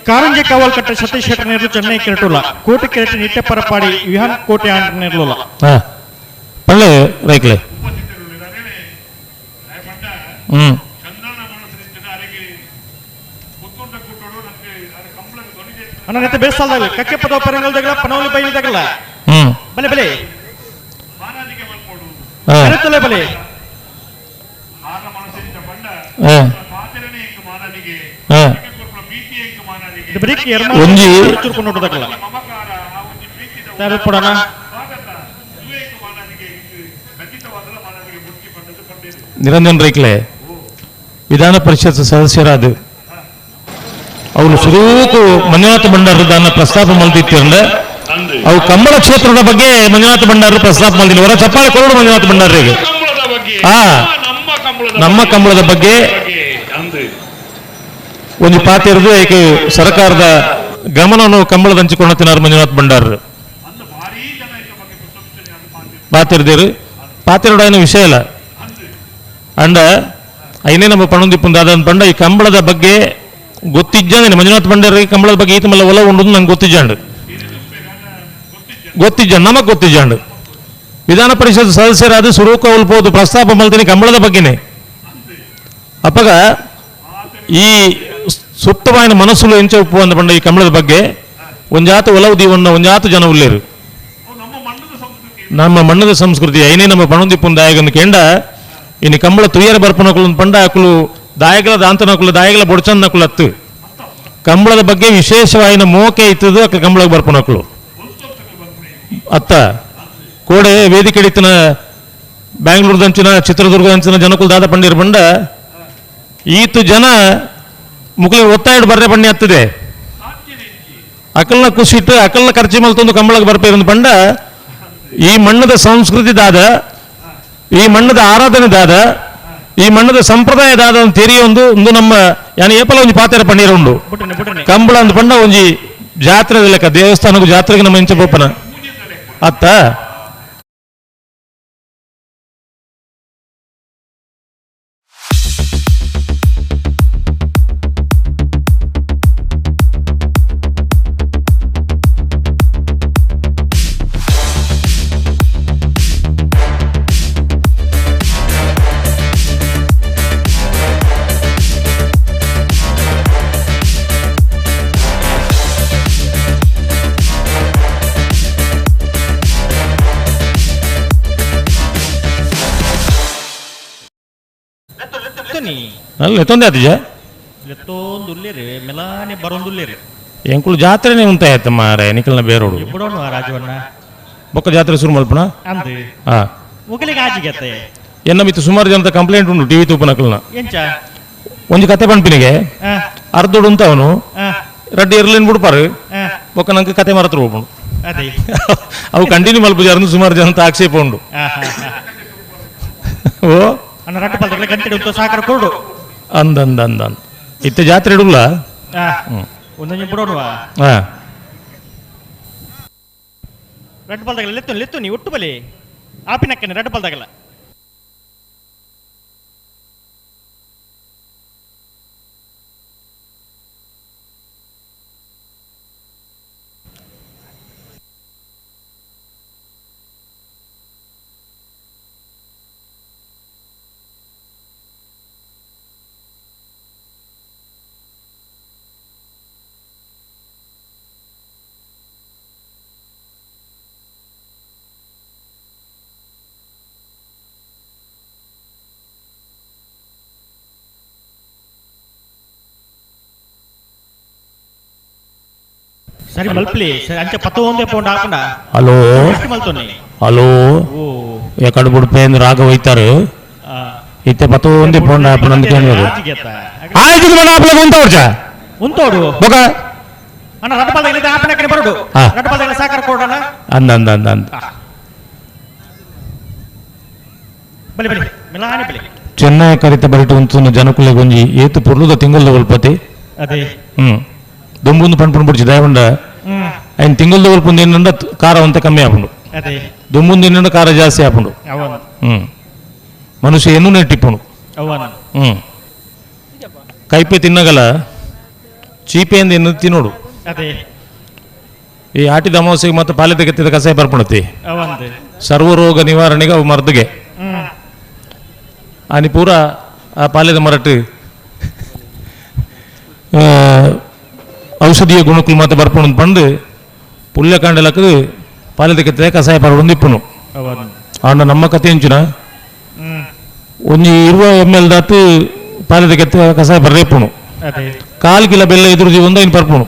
ಕಾರಂಜಿ ಕಾವಲ್ ಕಟ್ಟ ಸತೀಶ್ ಶೆಟ್ಟರ್ ನೇರ್ಲು ಚೆನ್ನೈ ಕೆರಟುಲ್ಲ ಕೋಟೆ ಕೆರಟ ನಿಟ್ಟೆ ಪರಪಾಡಿ ವಿಹಾನ್ ಕೋಟೆ ಆಂಡ್ ನೇರ್ಲುಲ್ಲ. ಪಳ್ಳೆ ರೈಕ್ಲೆ ಅನ್ನ ಬೇಸಾಲ ಕಕ್ಕೆ ಪದ ಪರಂಗಲ್ ದಗಲ ಪನವಲಿ ಬೈಲ್ ದಗಲ ಬಲೆ ಬಲೆ ಬಲೆ ಬಲೆ ನಿರಂಜನ್ ರೈಕ್ಲೆ ವಿಧಾನ ಪರಿಷತ್ ಸದಸ್ಯರಾದ ಅವರು ಸುರೂಕು ಮಂಜುನಾಥ ಭಂಡಾರ ದಾನ ಪ್ರಸ್ತಾಪ ಮಲ್ದಿತ್ತಿರಂಡ ಅವು ಕಂಬಳ ಕ್ಷೇತ್ರದ ಬಗ್ಗೆ ಮಂಜುನಾಥ ಭಂಡಾರರು ಪ್ರಸ್ತಾಪ ಮಲ್ದಿಲ್ಲ. ಹೊರ ಚಪ್ಪಾಳೆ ಕೊರಡು ಮಂಜುನಾಥ ಭಂಡಾರರಿಗೆ. ನಮ್ಮ ಕಂಬಳದ ಬಗ್ಗೆ ಒಂದು ಪಾತಿರದು ಏಕೆ ಸರ್ಕಾರದ ಗಮನವನ್ನು ಕಂಬಳದ ಹಂಚಿಕೊಳ್ಳುತ್ತಿನಾರು ಮಂಜುನಾಥ್ ಭಂಡಾರರು ಪಾತಿರ್ದಿರು ಪಾತಿರೋಡ ವಿಷಯ ಇಲ್ಲ ಅಂಡ ಐನೇ ನಮ್ಮ ಪಣೊಂದಿಪ್ಪುಂದು ಅದನ್ನು ಪಂಡ ಈ ಕಂಬಳದ ಬಗ್ಗೆ ಗೊತ್ತಿಜ್ಜಾಂಡೆ ಮಂಜುನಾಥ್ ಭಂಡಾರಿಗೆ ಕಂಬಳದ ಬಗ್ಗೆ ಈತ ಮಲ್ಲ ಒಲ ಉಂಡು ನಂಗೆ ಗೊತ್ತಿಜ್ಜಾಂಡು ಗೊತ್ತಿಜ್ಜಾಂಡ್ ನಮಗೆ ಗೊತ್ತಿಜ್ಜಾಂಡು ವಿಧಾನ ಪರಿಷತ್ ಸದಸ್ಯರಾದ ಸುರೂಕ ಉಲ್ಪೋದು ಪ್ರಸ್ತಾಪ ಮಲ್ತೀನಿ ಕಂಬಳದ ಬಗ್ಗೆನೆ ಅಪ್ಪಗ ಈ ಸುಪ್ತವಾಯಿನ ಮನಸ್ಸುಲು ಎಂಚ ಉಪ್ಪು ಅಂದ ಪಂಡ ಈ ಕಂಬಳದ ಬಗ್ಗೆ ಒಂಜಾತು ಒಲವು ದೀವನ್ನ ಒಂಜಾತು ಜನ ಉಲ್ಲೇರು ನಮ್ಮ ಮಣ್ಣದ ಸಂಸ್ಕೃತಿ ಐನೇ ನಮ್ಮ ಪಣೊಂದಿಪ್ಪುಂದು ದಾಯಗಂದು ಕೇಂಡ ಇನ್ನು ಕಂಬಳ ತುಯ್ಯರ ಬರ್ಪನಕುಲು ಪಂಡ ಅಕುಲು ದಾಯಗಲ ದಾಂತನಕುಲು ದಾಯಗಲ ಬೊಡ್ಚನ್ನಕುಲು ಅತ್ತು ಕಂಬಳದ ಬಗ್ಗೆ ವಿಶೇಷವಾಯಿನ ಮೋಕೆ ಇತ್ತದು ಅಕ್ಕ ಕಂಬಳಕ್ಕೆ ಬರ್ಪನಕುಲು ಅತ್ತ ಕೋಡೆ ವೇದಿಕೆ ಹಿಡಿತನ ಬ್ಯಾಂಗ್ಳೂರ್ದಂಚಿನ ಚಿತ್ರದುರ್ಗದಂಚಿನ ಜನಕುಲು ದಾದ ಪಂಡಿರ್ ಬಂಡ ಈತು ಜನ ಮುಕ್ಲಿ ಒತ್ತಾಯ ಬರ್ರೆ ಬಣ್ಣಿ ಹತ್ತದೆ ಅಕಲ್ನ ಖುಷಿಟ್ಟು ಅಕಲ್ನ ಖರ್ಚು ಮಲ್ತೊಂದು ಕಂಬಳಕ್ಕೆ ಬರ್ಪೇರಂದು ಬಂಡ ಈ ಮಣ್ಣದ ಸಂಸ್ಕೃತಿ ದಾದ ಈ ಮಣ್ಣದ ಆರಾಧನೆ ದಾದ ಈ ಮಣ್ಣದ ಸಂಪ್ರದಾಯ ದಾದ ಅಂತ ತೆರಿಯೊಂದು ಒಂದು ನಮ್ಮ ಯಾನ ಏಪಲ ಒಂಜಿ ಪಾತೆರ ಪಣ್ಣೀರ ಉಂಡು ಕಂಬಳ ಅಂದ್ ಪಂಡ ಒಂಜಿ ಜಾತ್ರೆ ಲೆಕ್ಕ ದೇವಸ್ಥಾನಕ್ಕೂ ಜಾತ್ರೆಗೆ ನಮ್ಮ ಇಂಚ ಪೋಪನ ಅತ್ತ ಅಲ್ಲ ತೊಂದರೆ ಆತಿಜ ಮೆಲಾನೆ ಬರೋಂದುಲ್ಲೇರಿ ಎಂಕುಲು ಜಾತ್ರೆನೇ ಉಂಟಾಯ್ತ ಮಾರೆ ನಿಕಲ್ನ ಬೇರೋಡು ಬಿಡೋಣ ರಾಜವಣ್ಣ ಬೊಕ್ಕ ಜಾತ್ರೆ ಶುರು ಮಲ್ಪಣ ಅಂದು ಹಾ ಮುಗಲಿಗೆ ಆಜಿಗತ್ತೆ ಎನ್ನ ಮಿತ್ತು ಸುಮಾರು ಜನದ ಕಂಪ್ಲೇಂಟ್ ಉಂಟು ಟಿವಿ ತೂಪನಕಲ್ನ ಎಂಚ ಒಂಜಿ ಕತೆ ಪಂಪಿನಿಗೆ ಅರ್ಧೋಡು ಉಂತ ಅವನು ರಡ್ಡಿ ಇರ್ಲಿನ್ ಬಿಡ್ಪಾರು ಬೊಕ್ಕ ನಂಗೆ ಕತೆ ಮರತ್ರ ಹೋಗ್ಬಂಡು ಅದೇ ಅವು ಕಂಟಿನ್ಯೂ ಮಲ್ಪುಜಾರಂದು ಸುಮಾರು ಜನದ ಆಕ್ಷೇಪ ಉಂಡು. ಓ ಅಣ್ಣ ರಡ್ಡು ಪಲ್ದಗಳ ಗಂಟೆ ಉಂಟು ಸಾಕರ ಕೊಡು ಅಂದ ಅಂದ ಅಂದ ಅಂದ ಇತ್ತ ಜಾತ್ರೆ ಇಡುಲ್ಲ ಒಂದೊಂದು ಬಿಡೋಣವಾ ಹಾ ರಡ್ಡು ಪಲ್ದಗಳ ಲೆತ್ತು ಲೆತ್ತು ನೀ ಒಟ್ಟು ಬಲಿ ಆಪಿನಕ್ಕನೆ ರಡ್ಡು ಪಲ್ದಗಳ ಸರಿ ಮಲ್ಪ್ಲಿ ಸರಿ ಅಂಚೆ ಪತ್ತು ಒಂದೇ ಪೌಂಡ್ ಹಾಕೊಂಡ ಹಲೋ ಮಲ್ತೊನ್ನಿ ಹಲೋ ಓ ಎಕಡೆ ಬುಡ್ಪೇಂದು ರಾಗ ಹೋಯ್ತಾರೆ. ಇತ್ತೆ ಪತ್ತೊಂದಿ ಪೋಂಡ ಆಪುನ ಕೇಂದ್ರ ಆಯ್ತು ಆಪಲ ಉಂತೋಡ್ಚ ಉಂತೋಡು ಬೊಕ ಅಣ್ಣ ರಡ್ಡಪಾಲ್ದ ಇಲ್ಲಿದ್ದ ಆಪನ ಕಡೆ ಬರೋಡು ರಡ್ಡಪಾಲ್ದ ಸಾಕಾರ ಕೊಡೋಣ ಅಂದ ಅಂದ ಅಂದ ಅಂದ ಬಲಿ ಬಲಿ ಮಿಲಾನಿ ಬಲಿ ಚೆನ್ನೈ ಕರಿತ ಬರಿಟು ಉಂತುನ ಜನಕುಲೆ ಗೊಂಜಿ ಏತು ಪೊರ್ಲುದ ತಿಂಗೊಲ್ದ ಒಲ್ಪತಿ ಅದೇ ದುಂಬುಂದು ಪಣ್ಪುಂಡು ಬುಡ್ಚಿ ದಯವಂಡ ಐನ್ ತಿಂಗೊಲ್ದ ಒಲ್ಪುಂದು ಎನ್ನುಂಡ ಖಾರ ಒಂತೆ ಕಮ್ಮಿ ಆಪುಂಡು ಅದೇ ದುಂಬುಂದು ಎನ್ನುಂಡ ಖಾರ ಜಾಸ್ತಿ ಆಪುಂಡು ಮನುಷ್ಯ ಎನ್ನು ನೆಟ್ಟಿಪ್ಪುಂಡು ಕೈಪೆ ತಿನ್ನಗಲ ಚೀಪೆಯಿಂದ ಎನ್ನು ತಿನ್ನೋಡು ಅದೇ ಈ ಆಟಿದ ಅಮಾವಾಸ್ಯೆಗೆ ಮತ್ತು ಪಾಲೆ ತೆಗೆತ್ತಿದ ಕಸಾಯ ಬರ್ಪುಣತಿ ಸರ್ವರೋಗ ನಿವಾರಣೆಗೆ ಅವು ಮರ್ದಿಗೆ ಆನಿ ಪೂರ ಆ ಪಾಲೆದ ಮರಟ್ಟು ಔಷಧೀಯ ಗುಣಕ್ಕೂ ಮತ್ತು ಬರ್ಪುಣ ಪಂಡು ಪುಲ್ಯಕಾಂಡಲಕ್ಕದು ಪಾಲೆ ತೆಗೆತ್ತಿದ ಕಸಾಯ ಪರಡೊಂದು ಇಪ್ಪುನು ಆಂಡ ನಮ್ಮ ಕತೆ ಎಂಚಿನ ಒಂಜಿ 20 ml ದಾತು ಪಾಲೆ ತೆಗೆತ್ತ ಕಸಾಯ ಬರ್ರೇಪುಣು ಕಾಲು ಕಿಲೋ ಬೆಲ್ಲ ಎದುರು ಜೀವಂದ ಇನ್ನು ಪರ್ಪುಣು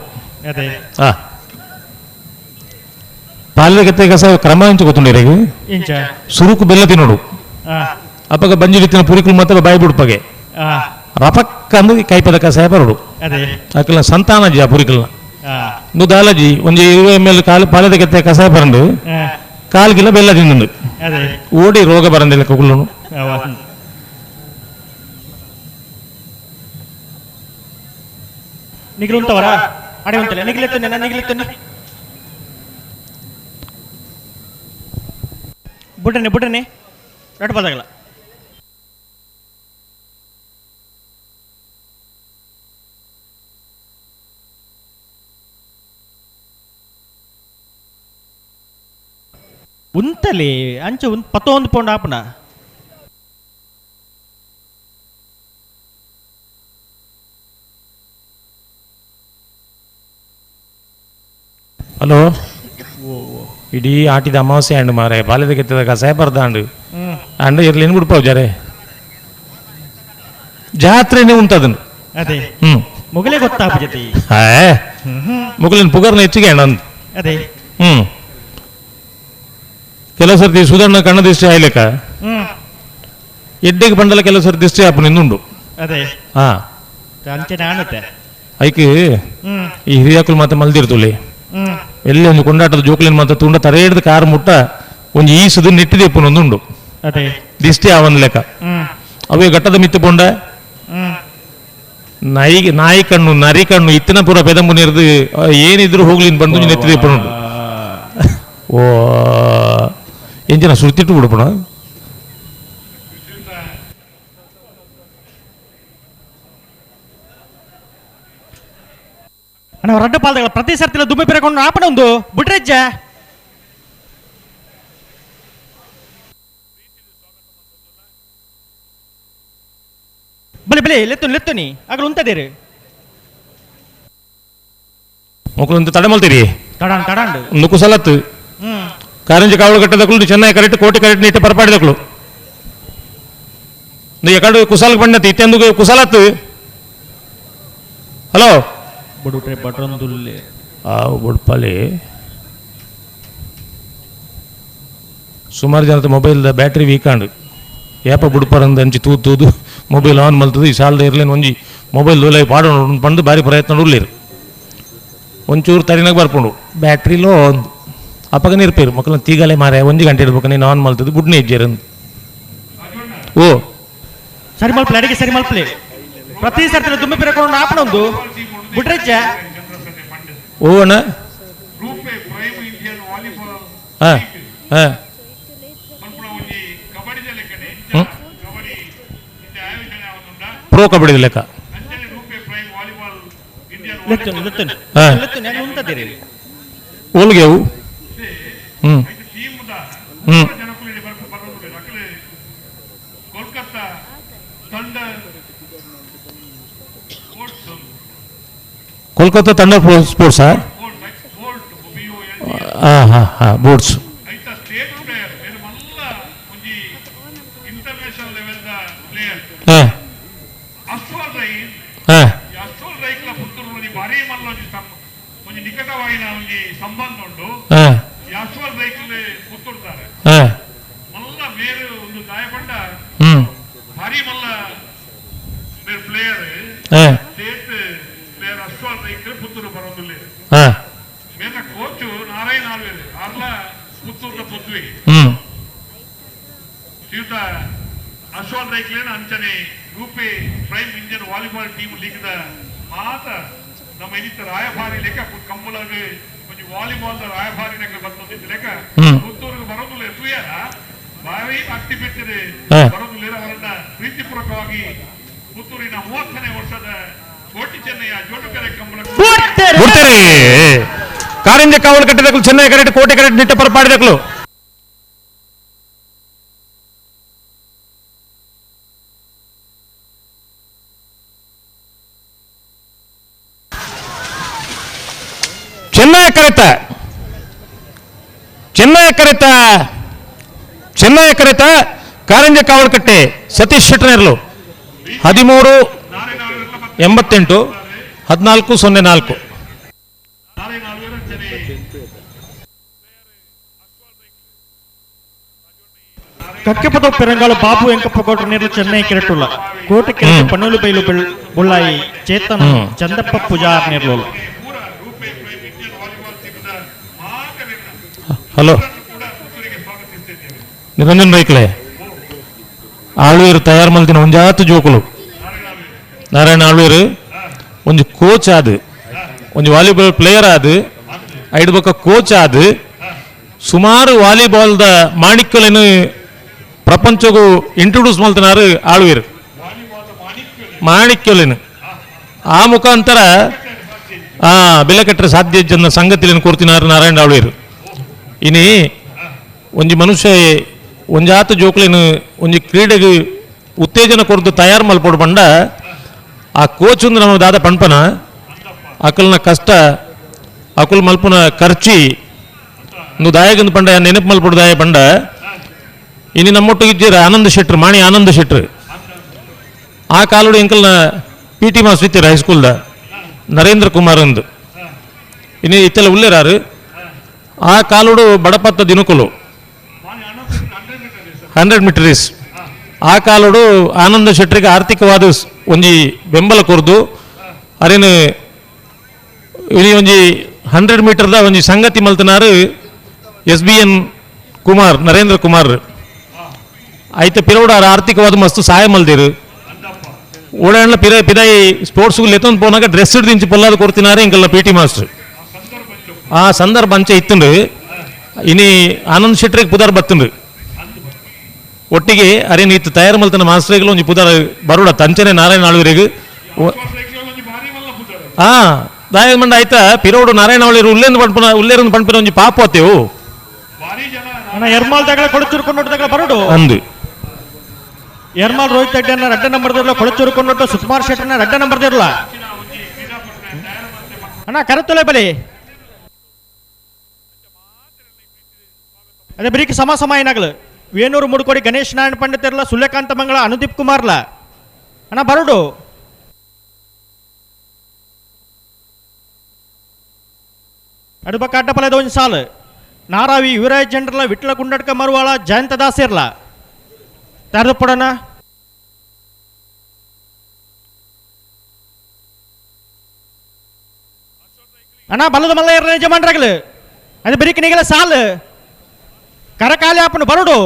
ಪಾಲೆ ಕೆತ್ತೆ ಕಸಾಯ ಕ್ರಮ ಎಂಚು ಗೊತ್ತುಂಡು ಸುರುಕು ಬೆಲ್ಲ ತಿನ್ನೋಡು ಅಪ್ಪಗ ಬಂಜಿಡಿತ್ತಿನ ಪುರಿಕುಲು ಮತ್ತೆ ಬಾಯಿ ಬಿಡ್ಪಗೆ ರಪಕ್ಕ ಅಂದು ಕೈಪದ ಕಸಾಯ ಬರೋಡು ಅಕಲ್ನ ಸಂತಾನಜಿ ಆ ಪುರಿಕಲ್ನ ದಾಲಜಿ ಒಂಜಿ 20 ml ಕಾಲು ಪಾಲದ ಕೆತ್ತೆ ಕಸಾಯ ಬರಂಡು ಕಾಲು ಕಿಲೋ ಬೆಲ್ಲ ತಿಂದು ಓಡಿ ರೋಗ ಬರಂದಿಲ್ಲ ಕುಗುಲನು. ನಿಗಲು ಉಂಟವರಾ ಅಡೆ ಉಂಟಲ್ಲ ನಿಗಲೆತ್ತನೆ ನಿಗಲೆತ್ತನೆ ಬುಡನೆ ಬುಡನೆ ರಡ್ಬದಾಗಲ್ಲ ಉಂತಲೆ ಅಂಚೆ ಉಂತ ಪತ್ತೊಂದು ಪೌಂಡ್ ಆಪುನ ಹಲೋ ಇಡೀ ಆಟಿದ ಅಮಾವಾಸ್ಯೆ ಅಂಡು ಮಾರೆ ಬಾಲ್ಯದ ಕೆತ್ತದ ಕಸಾಯ ಬರ್ದಾಂಡು ಅಂಡು ಇರ್ಲಿನ ಬಿಡ್ಪಾವ್ ಜಾರೆ ಜಾತ್ರೆನೇ ಉಂಟದನ್ನು ಅದೇ ಮುಗಲೇ ಗೊತ್ತಾಪ ಜೊತೆ ಮುಗಲಿನ ಪುಗರ್ನ ಹೆಚ್ಚಿಗೆ ಅಣ್ಣ ಅದೇ ಕೆಲವು ಸರ್ತಿ ಸುಧಣ್ಣ ಕಣ್ಣ ದಿಷ್ಟಿ ಆಯ್ಲೆಕ್ಕ ಎಡ್ಡೆಗೆ ಬಂಡಲ ಕೆಲವು ಸರ್ತಿ ದಿಷ್ಟಿ ಆಪು ನಿಂದುಂಡು ಅದೇ ಹಾ ಐಕ್ ಈ ಹಿರಿಯಾಕುಲು ಮಾತ್ರ ಮಲ್ದಿರ್ತುಲಿ ಎಲ್ಲಿ ಒಂದು ಕೊಂಡಾಟದ ಜೋಕ್ಲಿನ ಮಾತ್ರ ತುಂಡ ತರೆ ಹಿಡಿದು ಕಾರ್ ಮುಟ್ಟ ಒಂಜಿ ಈಸುದು ನೆಟ್ಟಿದೆಪ್ಪು ಒಂದುಂಡು ದಿಷ್ಟಿ ಆವನ್ ಲೆಕ್ಕ ಅವೇ ಘಟ್ಟದ ಮಿತ್ತು ಪೊಂಡ ನಾಯಿ ನಾಯಿ ಕಣ್ಣು ನರಿ ಕಣ್ಣು ಇತ್ತಿನ ಪೂರ ಪೆದಂಬು ನೀರ್ದು ಏನಿದ್ರು ಹೋಗ್ಲಿನ್ ಬಂದು ನೆತ್ತಿದೆಪ್ಪು ಉಂಟು ಓ ಎಂಜಿನ ಸುರ್ತಿಟ್ಟು ಬಿಡಪಣ ಅಣ್ಣ ರಡ್ಡ ಪಾಲ್ದಗಳ ಪ್ರತಿ ಸರ್ತಿಲ ದುಮ್ಮೆ ಪೆರಕೊಂಡು ಆಪಣ ಒಂದು ಬಿಟ್ರೆಜ್ಜ ಬಲೆ ಬಲೆ ಲೆತ್ತುನಿ ಲೆತ್ತುನಿ ಆಗಲು ಉಂತದೇರು ಮೊಕ್ಕಳು ತಡೆ ಮಲ್ತೀರಿ ತಡಾನ್ ತಡಾಂಡು ಒಂದು ಕುಸಲತ್ತು ಕಾರಂಜಿ ಕಾವಲು ಕಟ್ಟದಕ್ಕಳು ಚೆನ್ನೈ ಕರೆಕ್ಟ್ ಕೋಟೆ ಕರೆಕ್ಟ್ ನೀಟ ಪರಪಾಡಿದಕ್ಕಳು ಎಕಡು ಕುಸಾಲಕ್ಕೆ ಬಂಡತಿ ಇತ್ತೆಂದು ಕುಸಲತ್ತು ಹಲೋ ಬಡುಟ್ರೆ ಬಟ್ರಂದುಲ್ಲೆ ಆ ಬುಡ್ಪಾಲಿ ಸುಮಾರು ಜನದ ಮೊಬೈಲ್ದ ಬ್ಯಾಟ್ರಿ ವೀಕ್ ಆಂಡು ಏಪ ಬುಡ್ಪರಂದು ಅಂಚಿ ತೂದು ತೂದು ಮೊಬೈಲ್ ಆನ್ ಮಲ್ತದು ಈ ಸಾಲದ ಇರ್ಲೇನು ಒಂಜಿ ಮೊಬೈಲ್ ದೋಲೈ ಪಾಡೋಣ ಪಂಡು ಭಾರಿ ಪ್ರಯತ್ನ ಉಳ್ಳೇರು ಒಂಚೂರು ತರಿನಾಗ ಬರ್ಪುಂಡು ಬ್ಯಾಟ್ರಿಲೋ ಒಂದು ಅಪ್ಪಗ ನೀರ್ಪೇರು ಮಕ್ಕಳನ್ನ ತೀಗಲೇ ಮಾರೆ ಒಂಜಿ ಗಂಟೆ ಇಡ್ಬೇಕು ನೀನು ಆನ್ ಮಲ್ತದು ಬುಡ್ನೆ ಇಜ್ಜೇರಂದು ಓ ಸರಿ ಮಲ್ಪಲೆ ಅಡಿಗೆ ಸರಿ ಮಲ್ಪಲೆ ಪ್ರತಿ ಸರ್ತಿ ದುಮ್ಮೆ ಪೆರಕೊಂಡು ಆಪಣ ಒಂದು ಬಿಟ್ರೆಜ್ಜ ಓ ಅಣ್ಣ ಹಾಂ ಹಾಂ ಪ್ರೋ ಕಬಡ್ಡಿ ಲೆಕ್ಕ ಓಲ್ಗೆ ಅವು ಹ್ಞೂ ಹ್ಞೂ ಕೋಲ್ಕತ್ತಾ ತಂಡ ಸ್ಪೋರ್ಟ್ಸಾ ಹಾಂ ಹಾಂ ಹಾಂ ಬೋಟ್ಸ್ ಹಾಂ ಹಾಂ ಹಾಂ ಹಾಂ ಹ್ಞೂ ಅಶ್ವಾಲ್ ರೈಕ್ಲೇನ ಅಂಚನೆ ರೂಪೆ ಪ್ರೈಮ್ ಇಂಡಿಯನ್ ವಾಲಿಬಾಲ್ ಟೀಮ್ ಲೀಗ್ದ ಮಾತ ನಮ್ಮ ಇನ್ನಿತ ರಾಯಭಾರಿ ಲೆಕ್ಕ ಕಂಬುಲಾಗ ಒಂಜಿ ವಾಲಿಬಾಲ್ the ರಾಯಭಾರಿ ನಗ ಬರ್ತದೆ ಲೆಕ್ಕ ಪುತ್ತೂರಿಗೆ ಬರೋದಿಲ್ಲ ಎತ್ತುಯಾರ ಭಾರಿ ಭಕ್ತಿ ಬಿಟ್ಟಿದೆ ಬರೋದಿಲ್ಲ ಅವರನ್ನ ಪ್ರೀತಿಪೂರ್ವಕವಾಗಿ ಪುತ್ತೂರಿನ 30ನೇ ವರ್ಷದ ಕೋಟಿ ಚೆನ್ನಯ್ಯ ಜೋಡುಕರೆ ಕಂಬಳ ಬಿಡ್ತಾರೆ. ಕಾರಿಂಜ ಕಾವಲು ಕಟ್ಟಿದಕ್ಕಲು ಚೆನ್ನೈ ಕರೆಕ್ಟ್ ಕೋಟೆ ಕರೆಕ್ಟ್ ನಿಟ್ಟ ಪರಪಾಡಿದಕ್ಕಲು. ಚೆನ್ನೈ ಕರೆತ ಚೆನ್ನೈ ಕರೆತ ಚೆನ್ನೈ ಕರೆತ ಕಾರಂಜ ಕಾವಲಕಟ್ಟೆ ಸತೀಶ್ ಶೆಟ್ಟರ್ಲು 13 88 14 04. ಕಕ್ಕೆಪದ ಪೆರಂಗಾಲು ಬಾಬು ವೆಂಕಪ್ಪ ಗೌಡ್ರ ನೀರು ಚೆನ್ನೈ ಕಿರಟುಲ್ಲ ಕೋಟೆ ಕೆರೆ ಪಣ್ಣೂಲು ಬೈಲು ಬುಳ್ಳಾಯಿ ಚೇತನ್ ಚಂದಪ್ಪ ಪೂಜಾರ್ ನೀರ್ಲು. ಹಲೋ ನಿರಂಜನ್ ಬೈಕ್ಲೆ ಆಳ್ವೀರು ತಯಾರು ಮಲ್ತಿನ ಒಂಜಾತು ಜೋಕುಲು ನಾರಾಯಣ ಆಳ್ವೀರು ಒಂಜಿ ಕೋಚ್ ಆದು ಒಂಜಿ ವಾಲಿಬಾಲ್ ಪ್ಲೇಯರ್ ಆದು ಐದು ಬೊಕ್ಕ ಕೋಚ್ ಆದು ಸುಮಾರು ವಾಲಿಬಾಲ್ದ ಮಾಣಿಕ್ಯಲೆನು ಪ್ರಪಂಚಗೂ ಇಂಟ್ರೊಡ್ಯೂಸ್ ಮಲ್ತಿನಾರು ಆಳ್ವೀರು ಮಾಣಿಕ್ಯಲೆನು ಆ ಮುಖಾಂತರ ಆ ಬೆಲೆ ಕಟ್ಟರೆ ಸಾಧ್ಯ ಜನ ಸಂಗತಿಯನ್ನು ಕೋರ್ತಿನಾರು ನಾರಾಯಣ ಆಳ್ವೀರು. ಇನಿ ಒಂಜಿ ಮನುಷ್ಯ ಒಂಜಾತ ಜೋಕ್ಲೇನು ಒಂಜಿ ಕ್ರೀಡೆಗೆ ಉತ್ತೇಜನ ಕೊರದು ತಯಾರು ಮಲ್ಪೊಡು ಪಂಡ ಆ ಕೋಚ್ ಒಂದು ನಮ್ಮ ದಾದ ಪಣ್ಪನ ಅಕಲ್ನ ಕಷ್ಟ ಅಕುಲ್ ಮಲ್ಪುನ ಖರ್ಚಿ ಒಂದು ದಾಯಗಂದು ಪಂಡ ನೆನಪು ಮಲ್ಪೊಡು ದಾಯ ಪಂಡ. ಇನಿ ನಮ್ಮೊಟ್ಟಿಗೆ ಇದ್ದೀರ ಆನಂದ ಶೆಟ್ರು ಮಾಣಿ ಆನಂದ ಶೆಟ್ರು ಆ ಕಾಲುಡು ಎಂಕಲ್ನ ಪಿ ಟಿ ಮಾಸ್ಟರ್ ಇತ್ತೀರ ಹೈಸ್ಕೂಲ್ದ ನರೇಂದ್ರ ಕುಮಾರ್ ಅಂದು ಇನಿ ಇತ್ತೆಲ್ಲ ಉಲ್ಲೇರಾರು. ಆ ಕಾಲುಡು ಬಡಪತ್ತ ದಿನಕುಲು 100 ಮೀಟರ್ ರೇಸ್ ಆ ಕಾಲುಡು ಆನಂದ ಶೆಟ್ಟರಿಗೆ ಆರ್ಥಿಕವಾದ ಒಂಜಿ ಬೆಂಬಲ ಕೊರ್ದು ಅರೇನು ಇನಿ ಒಂಜಿ 100 ಮೀಟರ್ದ ಒಂಜಿ ಸಂಗತಿ ಮಲ್ತನಾರು S B N Kumar Narendra Kumar ಐತೆ ಪಿರೋಡಾರ ಆರ್ಥಿಕವಾದ ಮಸ್ತು ಸಹಾಯ ಮಲ್ದಿರು ಓಡಾಡ್ಲ ಪಿರ ಪಿದಾಯಿ ಸ್ಪೋರ್ಟ್ಸ್ಗೆ ಲೆತ್ತೊಂದು ಪೋನಾಗ ಡ್ರೆಸ್ ದಿಂಚಿ ಪೊಲ್ಲಾದ ಕೊಡ್ತಿನಾರೆ ಇಂಕಲ್ಲ ಪಿ ಟಿ ಮಾಸ್ಟರ್ ಆ ಸಂದರ್ಭ ಅಂಚೆ ಇತ್ತುಂಡು. ಇನಿ ಆನಂದ್ ಶೆಟ್ಟರಿಗೆ ಪುದಾರ್ ಬತ್ತುಂಡು ಒಟ್ಟಿಗೆ ಅರೆ ನೀತು ತಯಾರು ಮಲ್ತನ ಮಾಸ್ಟರ್ಗಳು ಒಂಜಿ ಪುದಾರ್ ಬರುಡ ತಂಚನೆ ನಾರಾಯಣ ಆಳ್ವೀರಿಗೆ ಹಾ ದಾಯ ಮಂಡ ಆಯ್ತಾ ಪಿರೋಡು ನಾರಾಯಣ ಆಳ್ವೀರು ಉಲ್ಲೇಂದು ಪಂಪನ ಉಲ್ಲೇರಂದು ಪಂಪಿನ ಒಂಜಿ ಪಾಪ ಅತ್ತೇವು ಎರ್ಮಾಲ್ ದಗಳ ಕೊಡಚೂರು ಕೊಂಡೋಟ ಬರುಡು ಅಂದು ಎರ್ಮಾಲ್ ರೋಹಿತ್ ರೆಡ್ಡಿ ರಡ್ಡ ನಂಬರ್ ದಿರಲ ಕೊಳಚೂರು ಕೊಂಡೋಟ ಸುಕುಮಾರ್ ಶೆಟ್ಟರ್ನ ರಡ್ಡ ನಂಬರ್ ದಿರಲ ಅಣ್ಣ ಕರೆತೊಲೆ ಬಲಿ ಅದೇ ಬರೀಕ್ ಸಮ ಸಮ ಏನಾಗಲು ವೇಣೂರು ಮುಡುಕೋಡಿ ಗಣೇಶ್ ನಾರಾಯಣ ಪಂಡಿತರ್ಲ ಸೂರ್ಯಕಾಂತ ಮಂಗಳ ಅನುದೀಪ್ ಕುಮಾರ್ಲ ಅಣ್ಣ ಬರುಡು ಅಡುಬಕ್ಕ ಅಡ್ಡಪಲದ ಒಂದು ಸಾಲು ನಾರಾವಿ ಯುವರಾಜ್ ಜನರಲ್ಲ ವಿಟ್ಲ ಗುಂಡಡ್ಕ ಮರುವಾಳ ಜಯಂತ ದಾಸಿರ್ಲ ತರದು ಪಡೋಣ. ಅಣ್ಣ ಬಲದ ಮಲ್ಲ ಇರಲಿ ಯಜಮಾನ್ರಾಗಲು ಅದು ಬರೀಕ್ ನೀಗಲ ಸಾಲು ಕರಕಾಲಿ ಅಪ್ಪನು ಬರುಡು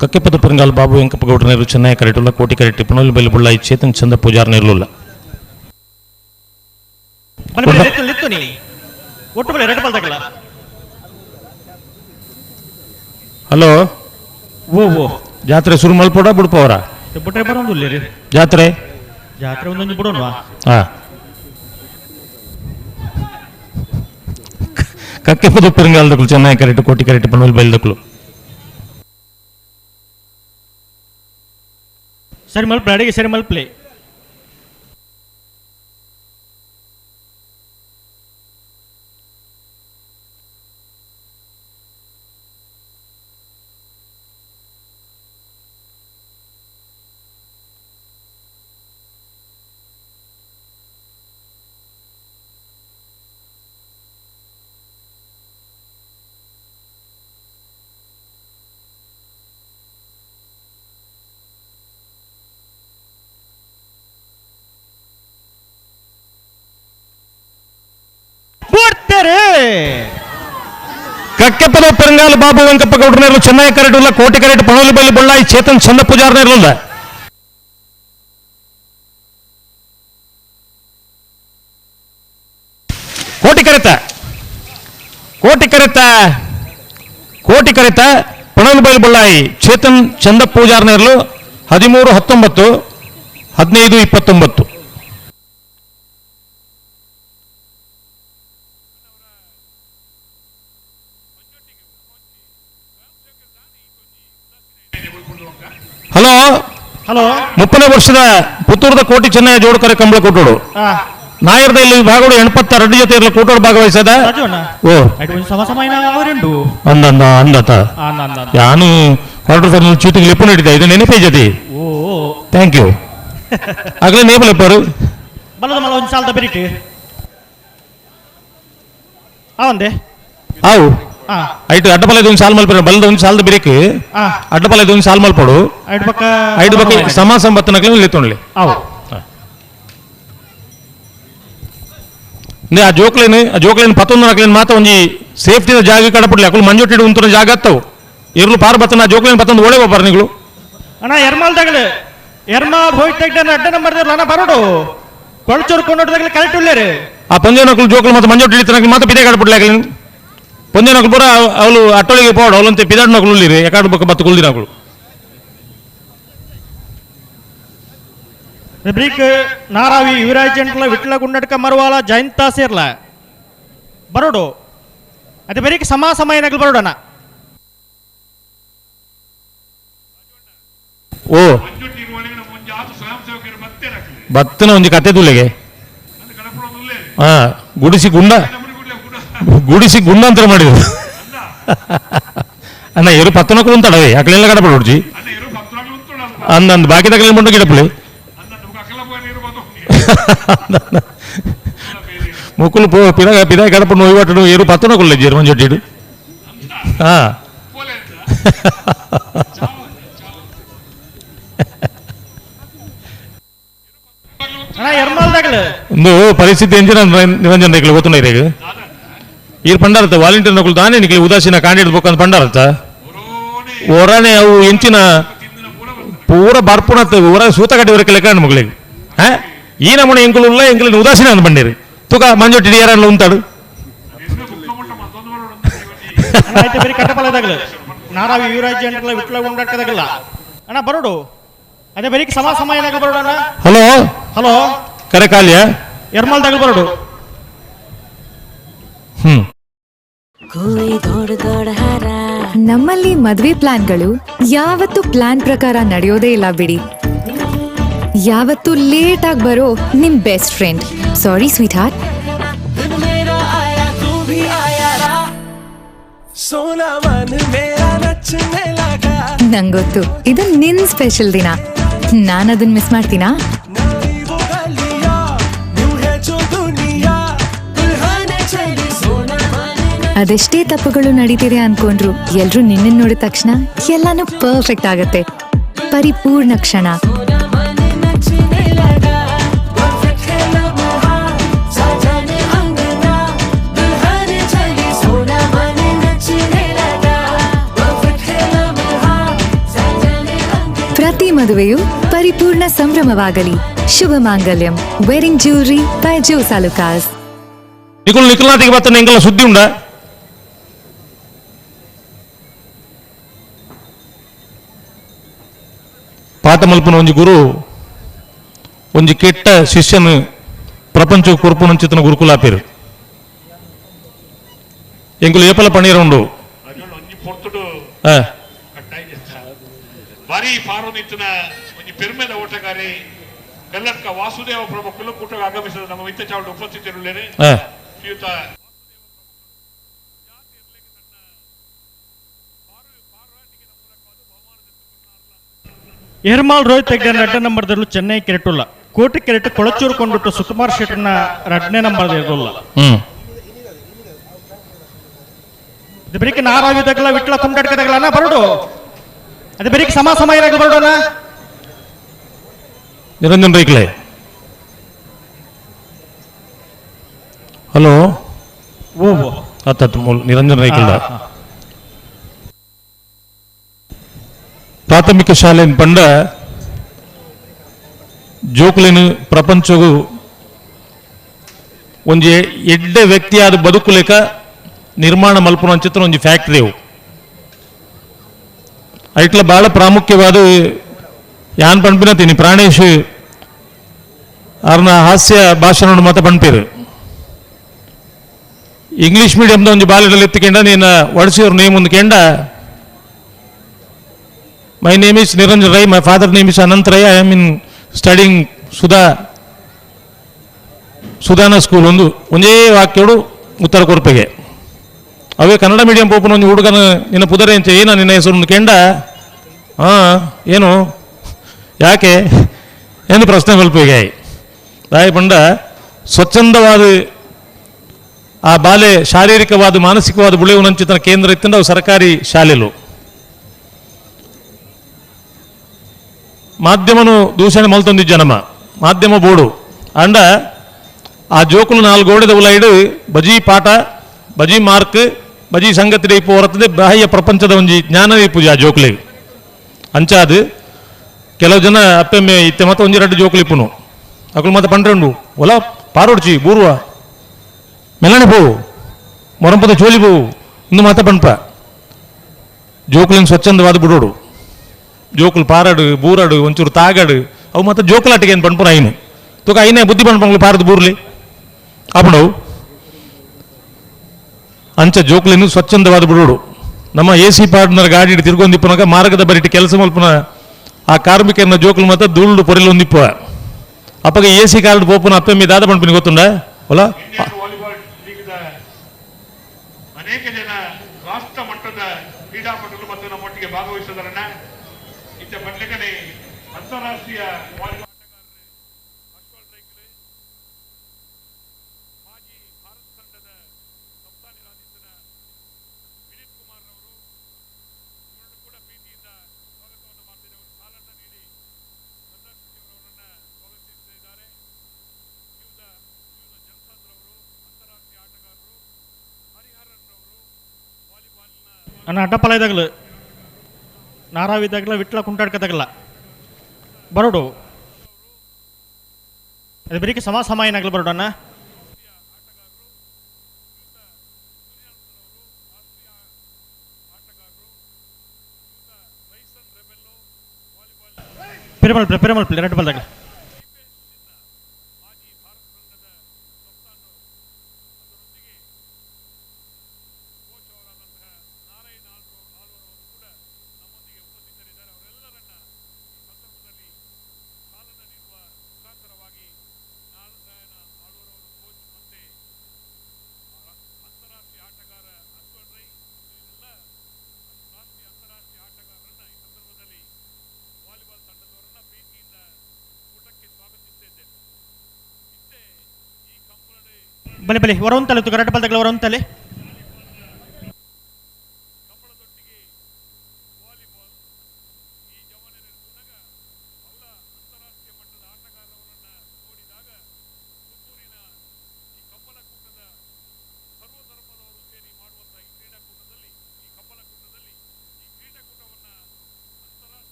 ಕಕ್ಕೆಪದ ಪೆರಂಗಾಲ್ ಬಾಬು ವೆಂಕಪ್ಪ ಗೌಡ್ರ ನೀರು ಚೆನ್ನೈ ಕರೆಟುಲ್ಲ ಕೋಟಿ ಕರೆಟ್ಟಿ ಪುನಲ್ ಬೆಲ್ ಬುಳ್ಳಾಯಿ ಚೇತನ್ ಚಂದ ಪೂಜಾರ್ ನೀರ್ಲುಲ್ಲ ಹಲೋ ಓ ಓ ಜಾತ್ರೆ ಶುರು ಮಲ್ಪೋಡ ಬಿಡ್ಪವರ ಜಾತ್ರೆ ಜಾತ್ರೆ ಒಂದೊಂದು ಬಿಡೋಣವಾ ಹಾ ಕಕ್ಕೆಪದ ಪೆರಂಗಾಲ್ ದಕ್ಕಲು ಚೆನ್ನೈ ಕರೆಟ್ಟು ಕೋಟಿ ಕರೆಟ್ಟಿ ಪುನಲ್ ಬೆಲ್ ದಕ್ಕಲು ಸರಿ ಮಲ್ಪ್ಲೆ ಅಡಿಗೆ ಸರಿ ಮಲ್ಪ್ಲೆ. ಕಕ್ಕೆಪ್ಪದ ಪೆರಂಗಾಲ ಬಾಬು ವೆಂಕಪ್ಪ ಗೌಡ್ರನೇರ್ಲು ಚೆನ್ನೈ ಕರೆಟುಲ್ಲ ಕೋಟಿ ಕರೆಟ್ ಪಣೋಲಿ ಬಲ್ಲಿ ಬೊಳ್ಳಾಯಿ ಚೇತನ್ ಚಂದ ಪೂಜಾರ್ನೇರ್ಲುಲ್ಲ. ಕೋಟಿ ಕರೆತ ಕೋಟಿ ಕರೆತ ಕೋಟಿ ಕರೆತ ಪಣೋಲಿ ಬೈಲು ಬೊಳ್ಳಾಯಿ ಚೇತನ್ ಚಂದ ಪೂಜಾರ್ನೇರ್ಲು 13-19 15-29. ಹಲೋ ಹಲೋ 30ನೇ ವರ್ಷದ ಪುತ್ತೂರದ ಕೋಟಿ ಚೆನ್ನಯ್ಯ ಜೋಡುಕರೆ ಕಂಬಳ ಕೊಟ್ಟೋಡು ನಾಯರ್ದ ಇಲ್ಲಿ ವಿಭಾಗಗಳು 82 ಜೊತೆ ಇರಲು ಕೂಟೋಡು ಭಾಗವಹಿಸದ. ಓ ಅಂದ ಅಂದತ ಯಾನು ಕ್ವಾರ್ಟರ್ ಫೈನಲ್ ಚೀಟಿಗೆ ಲಿಪ್ಪು ನಡೀತಾ ಇದು ನೆನಪೇ ಜೊತೆ. Thank you. ಆಗಲೇ ನೇಪಲೆಪ್ಪರು ಆವು ಐಟು ಅಡ್ಡಪಲ್ಲ ಒಂದು ಸಾಲ್ ಮಲ್ಪಡ ಬಲದ ಒಂದು ಸಾಲದ ಬಿರಿಕ್ ಅಡ್ಡಪಲ್ಲ ಒಂದು ಸಾಲ್ ಮಲ್ಪಡು ಐದು ಬಕ್ಕ ಸಮ ಸಂಬತ್ತನಕ್ಲೆ ನಿಲ್ಲಿತ್ತೊಂಡ್ಲಿ. ಆ ಜೋಕ್ಲೇನು ಆ ಜೋಕ್ಲೇನು ಪತ್ತೊಂದು ನಕ್ಲೇನು ಮಾತ ಒಂಜಿ ಸೇಫ್ಟಿನ ಜಾಗ ಕಡಪಡ್ಲಿ ಅಕಲು ಮಂಜೊಟ್ಟಿಡು ಉಂತನ ಜಾಗ ಅತ್ತವು ಇರ್ಲು ಪಾರ್ ಬತ್ತನ ಆ ಜೋಕ್ಲೇನು ಪತ್ತೊಂದು ಓಳೆ ಬಾರ ನಿಗಳು. ಅಣ್ಣ ಎರ್ಮಾಲ್ ತಗಲು ಎರ್ಮಾಲ್ ಹೋಯ್ತು ತೆಗ್ದ ಅಡ್ಡ ನಂಬರ್ ಅಣ್ಣ ಬರೋಡು ಕೊಳಚೂರು ಕೊಂಡೋಟದಾಗಲಿ ಕರೆಕ್ಟ್ ಉಳ್ಳೇರಿ. ಆ ಪಂಜನಕಲು ಜೋಕ್ಲು ಮತ್ತು ಮಂಜೊಟ್ಟಿ ಹಿಡಿತನಕ್ಲು ಮಾತ ಪಿದೆ ಕಡಪಡ್ಲಿ ಆಗಲಿ ಪಂಜನಕಲು ಪೂರ ಅವಳು ಅಟ್ಟೊಳಿಗೆ ಪೋಡು ಅವಳಂತೆ ಪಿದಾಡ್ ನಕಲು ಉಳ್ಳಿರಿ ಎಕಾಡು ಬಕ್ಕ ಬತ್ತು ಕುಲ್ದಿನಕಲು. ರಿಬ್ರಿಕ್ ನಾರಾವಿ ಯುವರಾಜ್ ಎಂಟ್ಲ ವಿಟ್ಲ ಗುಂಡಡ್ಕ ಮರುವಾಲ ಜಯಂತ ಸೇರ್ಲ ಬರೋಡು ಅದೇ ಬರೀಕ್ ಸಮ ಸಮಯನಗಲು ಬರೋಡಣ. ಓ ಬತ್ತನ ಒಂಜಿ ಕತೆ ತುಲೆಗೆ ಹಾ ಗುಡಿಸಿ ಗುಂಡ ಗುಡಿಸಿ ಗುಂಡಾಂತರ ಮಾಡಿದ್ರು ಅಣ್ಣ ಇರು ಪತ್ತನಕ್ಕೂ ಉಂಟಡವೆ ಅಕಲೆಲ್ಲ ಕಡಪಡ ಅಂದ ಅಂದ್ ಬಾಕಿ ತಕಲೆ ಮುಂಡ ಗಿಡಪುಳಿ ಮುಕ್ಕುಲು ಪೋ ಪಿರ ಪಿರ ಕಡಪು ನೋಯ್ವಾಟು ಏರು ಪತ್ತನಕ್ಕುಲ್ಲ ಜೀರು ಮಂಜೊಟ್ಟಿಡು. ಹಾ ಒಂದು ಪರಿಸ್ಥಿತಿ ಎಂಜಿನ ನಿರಂಜನ್ ರೇಖಲು ಗೊತ್ತುಂಡ ರೇಗ ಈರ್ ಪಂಡಾರತ್ತ ವಾಲಂಟಿಯರ್ ನಕಲು ತಾನೇ ನಿಕ್ಲೆ ಉದಾಸೀನ ಕಾಂಡಿಡ್ ಬೊಕ್ಕಂತ ಪಂಡಾರತ್ತ ಓರಾನೆ ಅವು ಎಂಚಿನ ಪೂರ ಬರ್ಪುಣತ್ತ ಊರ ಸೂತ ಕಟ್ಟಿ ವರೆಗೆ ಲೆಕ್ಕ ಮಗಳಿಗೆ ಹಾ ಈ ನಮೂನೆ ಎಂಕುಲು ಉಲ್ಲ ಎಂಕುಲು ಉದಾಸೀನ ಅಂತ ಬಂಡೇರಿ ತುಕ ಮಂಜೊಟ್ಟಿ ಯಾರಲ್ಲ ಉಂತಾಡು. ನಾರಾವಿ ಯುವರಾಜ್ ಎಂಟ್ಲ ವಿಟ್ಲ ಗುಂಡಾಟದಾಗಲ್ಲ ಅಣ್ಣ ಬರೋಡು ಅದೇ ಬರೀಕ್ ಸಮ ಸಮಯನಾಗ ಬರೋಡು ಅಣ್ಣ. ಹಲೋ ಹಲೋ ಕರೆ ಕಾಲಿಯ ಎರ್ಮಾಲ್ ತಗಲ್ ಬರೋಡು. ನಮ್ಮಲ್ಲಿ ಮದುವೆ ಪ್ಲಾನ್ಗಳು ಯಾವತ್ತೂ ಪ್ಲಾನ್ ಪ್ರಕಾರ ನಡೆಯೋದೇ ಇಲ್ಲ ಬಿಡಿ. ಯಾವತ್ತೂ ಲೇಟ್ ಆಗಿ ಬರೋ ನಿಮ್ best friend. Sorry sweetheart. ನಂಗೊತ್ತು ಇದು ನಿನ್ ಸ್ಪೆಷಲ್ ದಿನ, ನಾನು ಅದನ್ನ ಮಿಸ್ ಮಾಡ್ತೀನಾ? ಅದೆಷ್ಟೇ ತಪ್ಪುಗಳು ನಡೀತಿದೆ ಅನ್ಕೊಂಡ್ರು ಎಲ್ರೂ ನಿನ್ನ ನೋಡಿದ ತಕ್ಷಣ ಎಲ್ಲಾನು ಪರ್ಫೆಕ್ಟ್ ಆಗತ್ತೆ. ಪರಿಪೂರ್ಣ ಕ್ಷಣ. ಪ್ರತಿ ಮದುವೆಯು ಪರಿಪೂರ್ಣ ಸಂಭ್ರಮವಾಗಲಿ. ಶುಭ ಮಾಂಗಲ್ಯಂ. Wedding jewellery by Jos Alukkas. Nikul ನಿಕುಲ್ನಾಥಿಗೆ ಬರ್ತಾನೆ ಎಂಗೆಲ್ಲ ಸುದ್ದಿ ಉಂಡ? ಪಾಠ ಮಲ್ಪನ ಒಂಜಿ ಗುರು ಒಂಜಿ ಕೆಟ್ಟ ಶಿಷ್ಯನು ಪ್ರಪಂಚ ಕುರ್ಪುನಂಚಿತನ ಗುರುಕುಲ ಆಪೇರು ಎಂಕುಲು ಏಪಲ ಪಣೀರ ಉಂಡು. ಬಾರಿ ಪಾರೋನಿತ್ತಿನ ಒಂಜಿ ಪೆರ್ಮೆದ ಓಟಗಾರಿ ಕಲ್ಲಡ್ಕ ವಾಸುದೇವ ಪ್ರಭು ಕುಲಕೂಟ ಆಗಮಿಸಿದ ನಮ್ಮ ಮಿತ್ತ ಚಾವಡ ಉಪಸ್ಥಿತರುಳ್ಳೇನೆ ಶ್ರೀಯುತ ಎರ್ಮಾಲ್ ರೋಹಿತ್ ಹೆಗ್ಡೆ ಎರಡನೇ ನಂಬರ್ದಲ್ಲೂ ಚೆನ್ನೈ ಕೆರೆಟುಲ್ಲ ಕೋಟಿ ಕೆರೆಟ್ ಕೊಳಚೂರು ಕೊಂಡ್ಬಿಟ್ಟು ಸುಕುಮಾರ್ ಶೆಟ್ಟರ್ನ ಎರಡನೇ ನಂಬರ್ ಇರಲ್ಲ. ಬೆಳಿಗ್ಗೆ ನಾರಾವಿ ತಗಲ ವಿಟ್ಲ ಕುಂಟಾಡ್ಕ ತಗಲನ ಬರೋಡು ಅದೇ ಬೆಳಿಗ್ಗೆ ಸಮ ಸಮ ಇರಾಗ ಬರೋಡೋಣ. ನಿರಂಜನ್ ರೈಕ್ಲೆ ಹಲೋ. ಓ ಅತ್ತತ್ತು ನಿರಂಜನ್ ರೈಕಲ್ದ ಪ್ರಾಥಮಿಕ ಶಾಲೆ ಪಂಡ ಜೋಕುಲಿನ ಪ್ರಪಂಚಗೂ ಒಂಜಿ ಎಡ್ಡೆ ವ್ಯಕ್ತಿಯಾದ ಬದುಕುಲೇಕ ನಿರ್ಮಾಣ ಮಲ್ಪುನ ಅಂಚಿತ್ರ ಒಂಜಿ ಫ್ಯಾಕ್ಟ್ರಿ ಅವು. ಐಟ್ಲ ಭಾಳ ಪ್ರಾಮುಖ್ಯವಾದ ಯಾನ್ ಪಣ್ಪಿನ ತಿನಿ ಪ್ರಾಣೇಶ್ ಅವ್ರನ್ನ ಹಾಸ್ಯ ಭಾಷಣ ಮಾತ ಪಣ್ಪೀರು. ಇಂಗ್ಲೀಷ್ ಮೀಡಿಯಂದ ಒಂಜಿ ಬಾಲಿಡಲ್ಲಿ ಎತ್ತಿಕೆಂಡ ನೀನು ಒಡಿಸಿಯವ್ರ ನೇಮ್ ಒಂದು ಕೆಂಡ my name is Niranjan Rai, my father name is Anant Rai, I am in studying Sudhana school ಒಂದು ಒಂದೇ ವಾಕ್ಯೋಡು ಉತ್ತರ ಕೊರ್ಪೆಗೆ. ಅವೇ ಕನ್ನಡ ಮೀಡಿಯಂ ಪೋಪನ ಒಂದು ಹುಡುಗನ ನಿನ್ನ ಪುದರೆ ಅಂತ ಏನ ನಿನ್ನ ಹೆಸರು ಕೆಂಡ ಹಾಂ ಏನು ಯಾಕೆ ಎಂದು ಪ್ರಶ್ನೆ ಮಲ್ಪೆಗೆ. ರಾಯ ಪಂಡ ಸ್ವಚ್ಛಂದವಾದ ಆ ಬಾಲೆ ಶಾರೀರಿಕವಾದ ಮಾನಸಿಕವಾದ ಬುಳೆಯುವಂಚಿತನ ಕೇಂದ್ರ ಇತ್ತು ಅವು ಸರ್ಕಾರಿ ಶಾಲೆಲು. ಮಾಧ್ಯಮನು ದೂಷಣೆ ಮಲ್ತೊಂದಿ ಜನಮ ಮಾಧ್ಯಮ ಬೋರ್ಡು ಅಂಡ ಆ ಜೋಕುಲು ನಾಲ್ಕು ಗೋಡೆದ ಉಲೈಡು ಬಜಿ ಪಾಠ ಬಜಿ ಮಾರ್ಕ್ ಬಜಿ ಸಂಗತಿ ಇಪ್ಪು ಹೊರತದೆ ಬಾಹ್ಯ ಪ್ರಪಂಚದ ಒಂಜಿ ಜ್ಞಾನ ಇಪ್ಪು ಆ ಜೋಕುಲಿಗೆ. ಅಂಚಾದು ಕೆಲವು ಜನ ಅಪ್ಪೆಮ್ಮೆ ಇತ್ತೆ ಮತ್ತೆ ಒಂಜಿ ಎರಡು ಜೋಕುಲು ಇಪ್ಪುನು ಅಕುಲು ಮತ್ತೆ ಪಂಡ್ರಂಡು ಒಲ ಪಾರೋಡ್ಚಿ ಬೂರ್ವ ಮೆಲ್ಲನೆ ಪೋವು ಮೊರಂಪದ ಚೋಲಿ ಪೋವು ಇಂದು ಮಾತ ಪಂಪ ಜೋಕುಲಿನ ಸ್ವಚ್ಛಂದವಾದ ಬಿಡೋಡು. ಜೋಕುಲು ಪಾರಾಡು ಬೂರಾಡು ಒಂಚೂರು ತಾಗಾಡು ಅವು ಮತ್ತೆ ಜೋಕುಲಾಟಿಗೆ ಏನು ಪಂಪುನ ಐನು ತೂಕ ಐನೇ ಬುದ್ಧಿ ಪಂಪಂಗ್ಲು ಪಾರದು ಬೂರ್ಲಿ ಆಪಣವು ಅಂಚ ಜೋಕುಲಿನ ಸ್ವಚ್ಛಂದವಾದ ಬಿಡೋಡು. ನಮ್ಮ ಎ ಸಿ ಪಾರ್ಟ್ನರ್ ಗಾಡಿ ತಿರ್ಗೊಂದಿಪ್ಪನಾಗ ಮಾರ್ಗದ ಬರಿಟಿ ಕೆಲಸ ಮಲ್ಪನ ಆ ಕಾರ್ಮಿಕರನ್ನ ಜೋಕುಲು ಮಾತ್ರ ಧೂಳು ಪೊರಿಲು ಒಂದಿಪ್ಪ ಅಪ್ಪಗ A C card ಪೋಪುನ ಅಪ್ಪೆಮ್ಮಿ ದಾದ ಪಂಪಿನ ಗೊತ್ತುಂಡ ಒಲ. ಅನೇಕ ಜನ ರಾಷ್ಟ್ರ ಮಟ್ಟದ ಕ್ರೀಡಾಪಟುಗಳು ಮತ್ತು ನಮ್ಮೊಟ್ಟಿಗೆ ಭಾಗವಹಿಸಿದರನ್ನ ಇತ್ತ ಬದಲಿಗೆ ಅಂತಾರಾಷ್ಟ್ರೀಯ ವಾಲಿಬಾಲ್ ಆಟಗಾರರು ಅಶ್ವಲ್ ರೈಕಲೆ ಮಾಜಿ ಭಾರತ ತಂಡದ ಕಪ್ತಾನರಾಗಿದ್ದ ವಿನೀತ್ ಕುಮಾರ್ ರವರು ಇವರನ್ನು ಕೂಡ ಪ್ರೀತಿಯಿಂದ ಸ್ವಾಗತವನ್ನು ಮಾಡ್ತಿದ್ದಾರೆ. ಅವರು ಸಾಲನ್ನು ನೀಡಿ ಸಂದರ್ಶಕರವರನ್ನ ಸ್ವಾಗತಿಸುತ್ತಿದ್ದಾರೆ. ಯುವ ಜನ್ಸಾದ್ರವರು ಅಂತಾರಾಷ್ಟ್ರೀಯ ಆಟಗಾರರು ಹರಿಹರನ್ ರವರು ವಾಲಿಬಾಲ್ನ ಅಣ್ಣ ಅಡ್ಡಪಲ ಇದಾಗಲು ನಾರಾವಿದಾಗಲ ವಿಟ್ಲ ಕುಂಟಾಡ್ಕದಾಗಲ್ಲ ಬರೋಡು ಅದು ಬರೀಕೆ ಸಮ ಸಮ ಏನಾಗಲ್ಲ ಬರೋಡು ಅಣ್ಣ. ಪಿರಮಲ್ ಪ್ಲೇ ಪಿರಮಲ್ ಪ್ಲೇ ರೆಡ್ ಬಾಲ್ದಾಗ ಬಲೆ ಬಲೆ ಹೊರವಂತಲೆ ರೆಡ್ ಬಾಲ್ದಾಗ ಹೊರವಂತಲೆ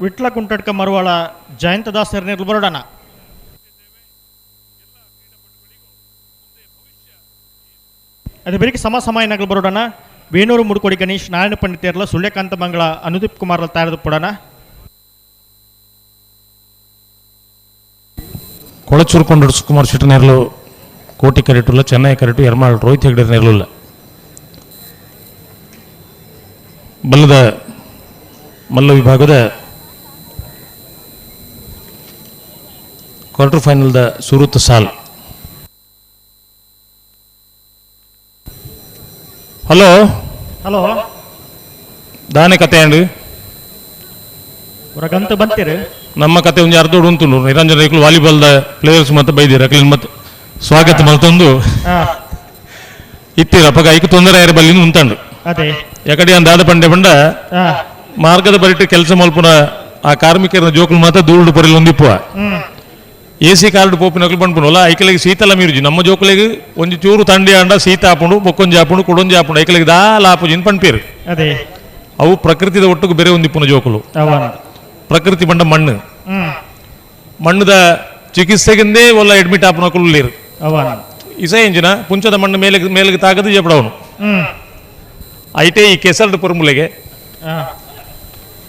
ವಿಟ್ಲ ಕುಂಟಡ್ಕ ಮರುವಾಳ ಜಯಂತ ದಾಸರ್ ಬರೋಡಣ. ಅದೇ ಬೆಳಿಗ್ಗೆ ಸಮ ಸಮ ಏನಾಗಲು ಬರೋಡಣ. ವೇಣೂರು ಮುಡುಕೋಡಿ ಗಣೇಶ್ ನಾರಾಯಣ ಪಂಡಿತೇರ್ಲ ಸುಳ್ಯಕಾಂತ ಮಂಗಳ ಅನುದೀಪ್ ಕುಮಾರ್ ತಯಾರದು ಪಡೋಣ. ಕೊಳಚೂರು ಕೊಂಡರು ಸುಕುಮಾರ್ ಶೆಟ್ಟಿ ನೇರಲು ಕೋಟಿ ಕರೆಟುಲ್ಲ ಚೆನ್ನೈ ಕರೆಟು ಎರ್ಮಾಳ್ ರೋಹಿತ್ ಹೆಗ್ಡೆ ನೇರಲುಲ್ಲ ಬಲ್ಲದ ಮಲ್ಲ ವಿಭಾಗದ ಕ್ವಾರ್ಟರ್ ಫೈನಲ್ದ ಸುರುತ ಸಾಲ್. ಹಲೋ ಹಲೋ ದಾನೆ ಕತೆ ಅಂಡು ಹೊರಗಂತ ಬಂತೀರಿ ನಮ್ಮ ಕತೆ ಒಂಜಿ ಅರ್ಧೋಡು ಉಂಟು ನಿರಂಜನ ರೈಕುಲು ವಾಲಿಬಾಲ್ the players ಮತ್ತೆ ಬೈದಿರ ಅಕ್ಲಿನ ಮತ್ತೆ ಸ್ವಾಗತ ಮಲ್ತೊಂದು ಇತ್ತೀರ ಅಪ್ಪಗ ಐಕ್ ತೊಂದರೆ ಯಾರು ಬಲ್ಲಿನ ಉಂಟಂಡು ಅದೇ ಯಾಕಡೆ ದಾದ ಪಂಡೆ ಪಂಡ ಮಾರ್ಗದ ಬರಿಟ್ಟು ಕೆಲಸ ಮಲ್ಪುನ ಆ ಕಾರ್ಮಿಕರ ಜೋಕುಲು ಮಾತ್ರ ದೂರುಡು ಪೊರಿಲ್ ಒಂದಿಪ್ಪುವ ಎ ಸಿ ಕಾರ್ಡ್ ಪೋಪಿನಕ್ಲು ಪನ್ಪುನಲ್ಲ ಐಕಲಿಗೆ ಶೀತಲ ಮೀರುಜಿ ನಮ್ಮ ಜೋಕುಲಿಗೆ ಒಂಜಿ ಚೂರು ತಂಡಿ ಆಂಡ ಶೀತ ಆಪುಂಡು ಬೊಕ್ಕೊಂಜಿ ಆಪುಂಡು ಕುಡೊಂಜಿ ಆಪುಂಡು ಐಕಲಿಗೆ ದಾಲ ಆಪುಜಿ ಪನ್ಪೇರು ಅದೇ ಅವು ಪ್ರಕೃತಿದ ಒಟ್ಟುಗು ಬೇರೆ ಒಂದಿಪ್ಪುನ ಜೋಕುಲು ಪ್ರಕೃತಿ ಪಂಡ ಮಣ್ಣು ಮಣ್ಣುದ ಚಿಕಿತ್ಸೆಗಿಂದೇ ಒಲ್ಲ ಅಡ್ಮಿಟ್ ಆಪುನಕುಲು ಲೇರು ಇಸೆ ಇಂಜಿನ ಪುಂಚದ ಮಣ್ಣು ಮೇಲೆ ಮೇಲೆಗೆ ತಾಗದು ಜಪಡವನು ಐಟೇ ಈ ಕೆಸರ್ಡ್ ಪೊರ್ಮುಲೆಗೆ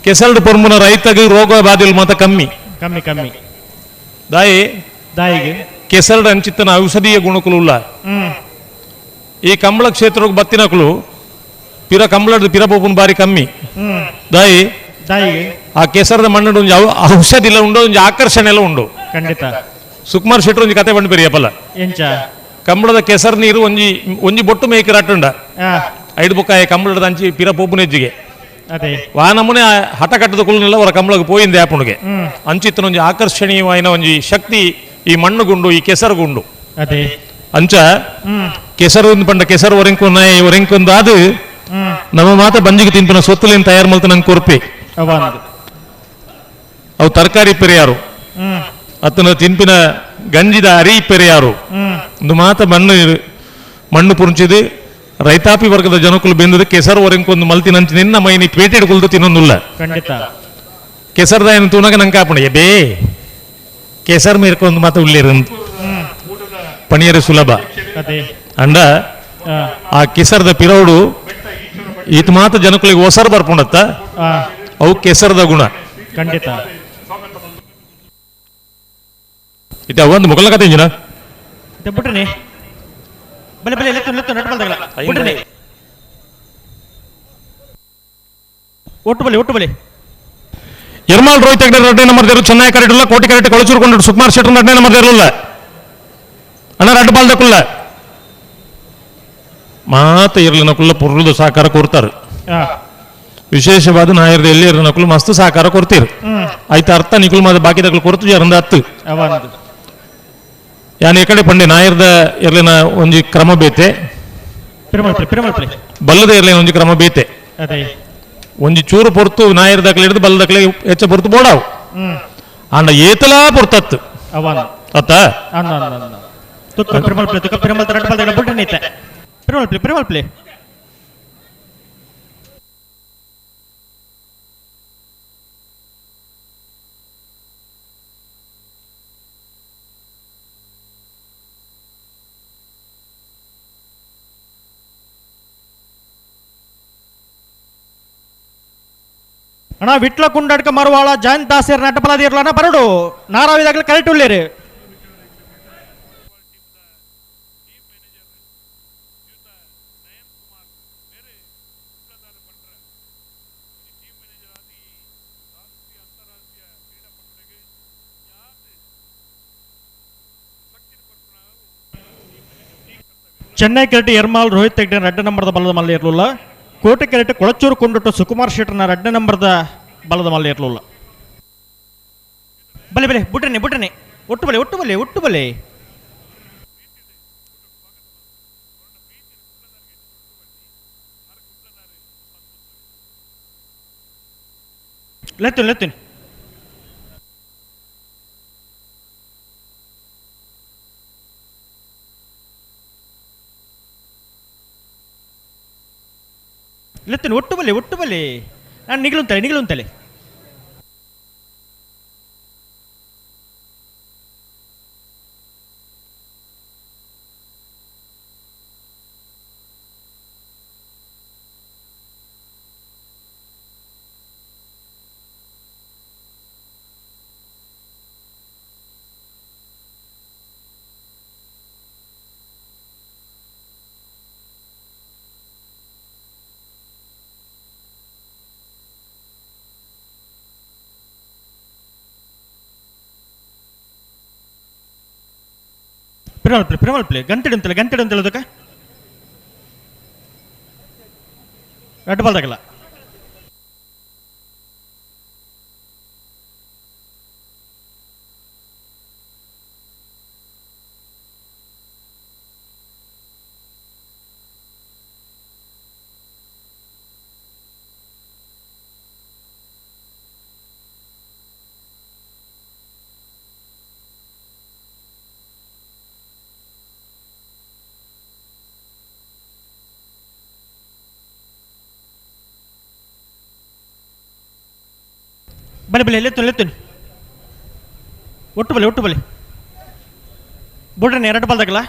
ಕೆಸರ್ಡ್ ಪೊರ್ಮುನ ರೈತಗೆ ರೋಗ ಬಾಧೆಲು ಮಾತ ಕಮ್ಮಿ ಕಮ್ಮಿ ಕಮ್ಮಿ ದಾಯಿ ದಾಯಿಗೆ ಕೆಸರ್ಡ್ ಅಂಚಿತ್ತನ ಔಷಧೀಯ ಗುಣಕುಲು ಉಲ್ಲ ಈ ಕಂಬಳ ಕ್ಷೇತ್ರಕ್ಕೆ ಬತ್ತಿನಕುಲು ಪಿರ ಕಂಬಳದ ಪಿರ ಪೋಪುನ ಬಾರಿ ಕಮ್ಮಿ ದಾಯಿ ದಾಯಿಗೆ ಆ ಕೆಸರದ ಮಣ್ಣು ಒಂಜಿ ಔಷಧಿ ಎಲ್ಲ ಉಂಡು ಒಂಜಿ ಆಕರ್ಷಣೆ ಎಲ್ಲ ಉಂಡು ಖಂಡಿತ ಸುಕುಮಾರ್ ಶೆಟ್ಟರು ಒಂಜಿ ಕತೆ ಬಂದು ಪೆರಿಯಪ್ಪಲ್ಲ ಎಂಚ ಕಂಬಳದ ಕೆಸರ್ ನೀರು ಒಂಜಿ ಒಂಜಿ ಬೊಟ್ಟು ಮೇಕಿರಾಟುಂಡ ಐದು ಬೊಕ್ಕಾಯ ಕಂಬಳದ ಅಂಚಿ ಪಿರ ಪೋಪುನೆಜ್ಜಿಗೆ ಅದೇ ವಾನಮುನೆ ಹಠ ಕಟ್ಟದ ಕುಲನೆಲ್ಲ ಅವರ ಕಂಬಳಗೆ ಪೋಯಿಂದೆ ಆಪುಣಿಗೆ ಅಂಚಿತ್ತನ ಒಂಜಿ ಆಕರ್ಷಣೀಯವಾಯಿನ ಒಂಜಿ ಶಕ್ತಿ ಈ ಮಣ್ಣುಗುಂಡು ಈ ಕೆಸರುಗುಂಡು ಅದೇ ಅಂಚ ಕೆಸರು ಪಂಡ ಕೆಸರು ಒರೆಂಕು ನಾಯಿ ಒರೆಂಕೊಂದು ಅದು ನಮ್ಮ ಮಾತ ಬಂಜಿಗೆ ತಿನ್ಪಿನ ಸೊತ್ತುಲೇನು ತಯಾರು ಮಲ್ತ ನಂಗೆ ಕೊರ್ಪಿ ಅವು ತರಕಾರಿ ಪೆರಿಯಾರು ಅತ್ತನ ತಿನ್ಪಿನ ಗಂಜಿದ ಅರಿ ಪೆರಿಯಾರು ಒಂದು ಮಾತ ಮಣ್ಣು ಮಣ್ಣು ಪುಂಚಿದು ರೈತಾಪಿ ವರ್ಗದ ಜನಕುಲು ಬೆಂದದ ಕೆಸರು ಒರೆಂಕೊಂದು ಮಲ್ತಿನಂಚಿ ನಿನ್ನ ಮೈನಿ ಪೇಟೆಡ್ ಕುಲ್ದು ತಿನ್ನೊಂದುಲ್ಲ ಖಂಡಿತ ಕೆಸರ್ದ ಏನು ತೂನಗ ನಂಗೆ ಕಾಪಣ ಬೇ ಕೆಸರು ಮೇರ್ಕೊಂದು ಮಾತ ಉಳ್ಳೇರು ಪಣಿಯರೆ ಸುಲಭ ಅಂಡ ಆ ಕೆಸರದ ಪಿರೌಡು ಈತ ಮಾತ ಜನಕುಲಿಗೆ ಒಸರು ಬರ್ಪುಂಡತ್ತ ಅವು ಕೆಸರದ ಗುಣ ಖಂಡಿತ ಇದು ಒಂದು ಮುಗಲ ಕತೆ ಇಂಜಿನ ಬಿಟ್ರಿ ಬಲೆ ಬಲೆ ಲೆತ್ತು ಲೆತ್ತು ನಟ್ ಬಲ್ದಾಗಲ ಬಿಟ್ರಿ ಒಟ್ಟು ಬಲೆ ಒಟ್ಟು ಬಲೆ ಎರ್ಮಾಲ್ ರೋಹಿತ್ ಹೆಗ್ಡೆ ಎರಡನೇ ನಂಬರ್ ದೇರು ಚೆನ್ನೈ ಕರೆಕ್ಟ್ ಕೋಟಿ ಕರೆಕ್ಟ್ ಕೊಳಚೂರು ಸುಕುಮಾರ್ ಶೆಟ್ಟರ್ ಎರಡನೇ ನಂಬರ್ ದೇರಲ್ಲ ಅಣ್ಣ ರಡ್ಡು ಬಾಲ್ ದಕ್ಕುಲ್ಲ ಮಾತ ಇರಲಿ ನಕುಲ್ಲ ಪುರ್ಲದ ಸಹಕಾರ ಕೊಡ್ತಾರೆ ವಿಶೇಷವಾದ ನಾಯರ್ದ ಎಲ್ಲಿ ಇರೋ ನಕುಲು ಮಸ್ತ್ ಸಹಕಾರ ಕೊಡ್ತೀರಿ ಆಯ್ತು ಅರ್ಥ ನಿಕುಲ್ ಮಾದ ಬಾಕಿ ದಕ್ಕಲು ಕೊರ್ತು ಜರಂದ ಹತ್ತು ಯಾನ್ ಈ ಕಡೆ ಪಂಡೆ ನಾಯರ್ದ ಇರ್ಲಿನ ಒಂಜಿ ಕ್ರಮ ಬೇತೆ ಬಲ್ಲದ ಇರ್ಲಿನ ಒಂಜಿ ಕ್ರಮ ಬೇತೆ ಒಂಜಿ ಚೂರು ಪೊರ್ತು ನಾಯರ್ ದಾಖಲೆ ಹಿಡಿದು ಬಲ್ಲ ದಾಖಲೆ ಹೆಚ್ಚ ಪೊರ್ತು ಬೋಡಾವು ಅಂಡ ಏತಲಾ ಪೊರ್ತತ್ತು ಅತ್ತ ಅಣ್ಣ ವಿಟ್ಲ ಕುಂಡಾಡ್ಕ ಮರುವಾಳ ಜಯಂತ್ ದಾಸರ್ ನಟಪಲದಿರ್ಲ ಬರಡು ನಾರಾವಿದಾಗಲೇ ಕರೆಕ್ಟ್ ಉಳ್ಳೇರು ಚೆನ್ನೈ ಕೆರೆಟ್ ಎರ್ಮಾಲ್ ರೋಹಿತ್ ಹೆಗ್ಡೆ ರಡ್ಡ ನಂಬರ್ದ ಬಲದ ಮಲ್ಲ ಇರಲಿಲ್ಲ. ಕೋಟೆ ಕೆರೆಟ್ ಕೊಳಚೂರು ಕೊಂಡುಟ್ಟು ಸುಕುಮಾರ್ ಶೆಟ್ಟರ್ನ ರಡ್ಡ ನಂಬರ್ದ ಬಲದ ಮಲ್ಲ ಇರಲಿಲ್ಲ. ಬಲೆ ಬಲೆ ಬುಟ್ರನೆ ಬುಟ್ರನೆ ಒಟ್ಟು ಬಲೆ ಒಟ್ಟು ಬಲೆ ಒಟ್ಟು ಬಲೆ. ಲೆತ್ತುನ್ ಲೆತ್ತುನ್ ಲೆತ್ತುನ್ ಒಟ್ಟು ಬಲೆ ಒಟ್ಟು ಬಲೆ. ನಾನು ನಿಗಲುಂತಲೆ ನಿಗಲುಂತಲೆ. ಪಿರಮಲ್ ಪ್ಲೇ ಪಿರಮಲ್ ಪ್ಲೇ ಗಂಟೆಡು ಗಂಟೆಡು ಅಂತ ಹೇಳೋದಕ್ಕೆ ರೆಡ್ ಬಾಲ್ದಾಗಲ್ಲ. ಬಲೆ ಬಲೆ ಲೆತ್ತುನಿ ಲೆತ್ತುನಿ ಒಟ್ಟು ಬಲೆ ಒಟ್ಟು ಬಲೆ ಬುಡ್ರನೆ ಎರಡು ಬಾಲ್ದಾಗಲ್ಲ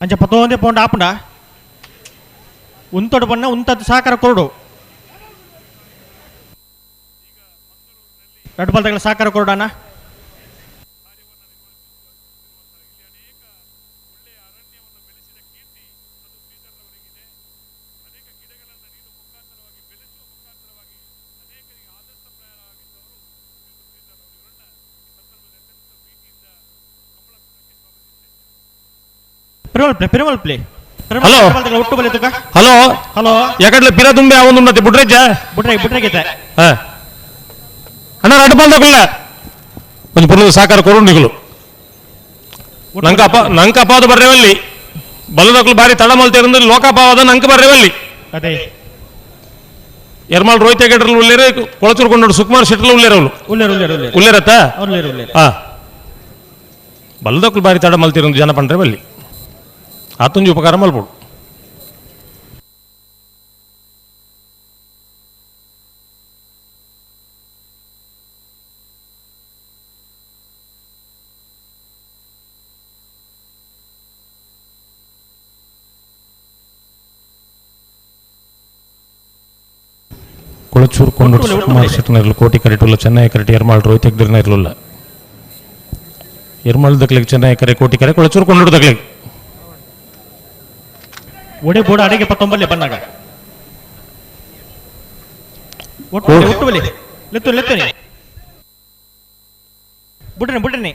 ಅಂಚ ಪತ್ತೊಂದೇ ಪೋಂಡ ಆಪುಂಡ ಉಂತೊಡು ಬಣ್ಣ ಉಂತದ್ದು ಸಾಕರ ಕೊರಡು ರಡ್ಡು ಬಲ್ದಗಳ ಸಾಕರ ಕೊರಡಾನ Perumal play hello hello hello ಯಾಕಂದ್ರೆ ಪಿರ ತುಂಬೆ ಅವನು ಮತ್ತೆ ಬುಡ್ರೆಜ್ಜ ಬುಡ್ರೆ ಬುಡ್ರೆಗೆ ಅಣ್ಣ ರಡ್ಡು ಬಾಲ್ದಕುಲ್ಲ ಒಂದು ಪುರ್ಲದ ಸಾಕಾರ ಕೊರು ನಿಗುಲು ನಂಕ ಅಪ ನಂಕ ಅಪಾದ ಬರ್ರೇವಲ್ಲಿ ಬಲದಕ್ಲು ಬಾರಿ ತಡ ಮಲ್ತೇರಂದ್ರೆ ಲೋಕಾಪಾವದ ನಂಕ ಬರ್ರೇವಲ್ಲಿ ಅದೇ ಎರ್ಮಾಲ್ ರೋಹಿತ್ ಹೆಗಡ್ರಲ್ಲಿ ಉಳ್ಳೇರೆ ಕೊಳಚೂರು ಕೊಂಡೋಡು ಸುಕುಮಾರ್ ಶೆಟ್ಟರ್ ಉಳ್ಳೇರವಳು ಉಳ್ಳೇರು ಉಳ್ಳೇರು ಉಳ್ಳೇರು ಉಳ್ಳೇರತ್ತ ಉಳ್ಳೇರು ಉಳ್ಳೇರು ಹಾ ಬಲದಕ್ಲು ಬಾರಿ ತಡ ಮಲ್ತಿರಂದು ಜನ ಪಂಡ್ರೆ ಬಲ್ಲಿ ಆತುಂಜಿ ಉಪಕಾರ ಮಲ್ಪಡು ಕೊಳಚೂರು ಕೊಂಡು ಸುಕುಮಾರ್ ಶೆಟ್ಟರ್ ಇರಲು ಕೋಟಿ ಕರೆಟುಲ್ಲ ಚೆನ್ನೈ ಕರೆಟಿ ಎರ್ಮಾಳ್ ರೋಹಿತ್ ಹೆಗ್ಡಿರ್ನ ಇರಲಿಲ್ಲ ಎರ್ಮಾಳ್ ದಕ್ಲಿಗೆ ಚೆನ್ನೈ ಕರೆ ಕೋಟಿ ಕರೆ ಕೊಳಚೂರು ಕೊಂಡು ದಕ್ಲಿಗೆ ಒಡೆ ಬೋಡ ಅಡಿಗೆ ಪತ್ತೊಂಬಲ್ಲೆ ಬಂದಾಗ ಒಟ್ಟು ಒಟ್ಟು ಬಲಿ ಲೆತ್ತು ಲೆತ್ತುನಿ ಬುಡ್ರನೆ ಬುಡ್ರನೆ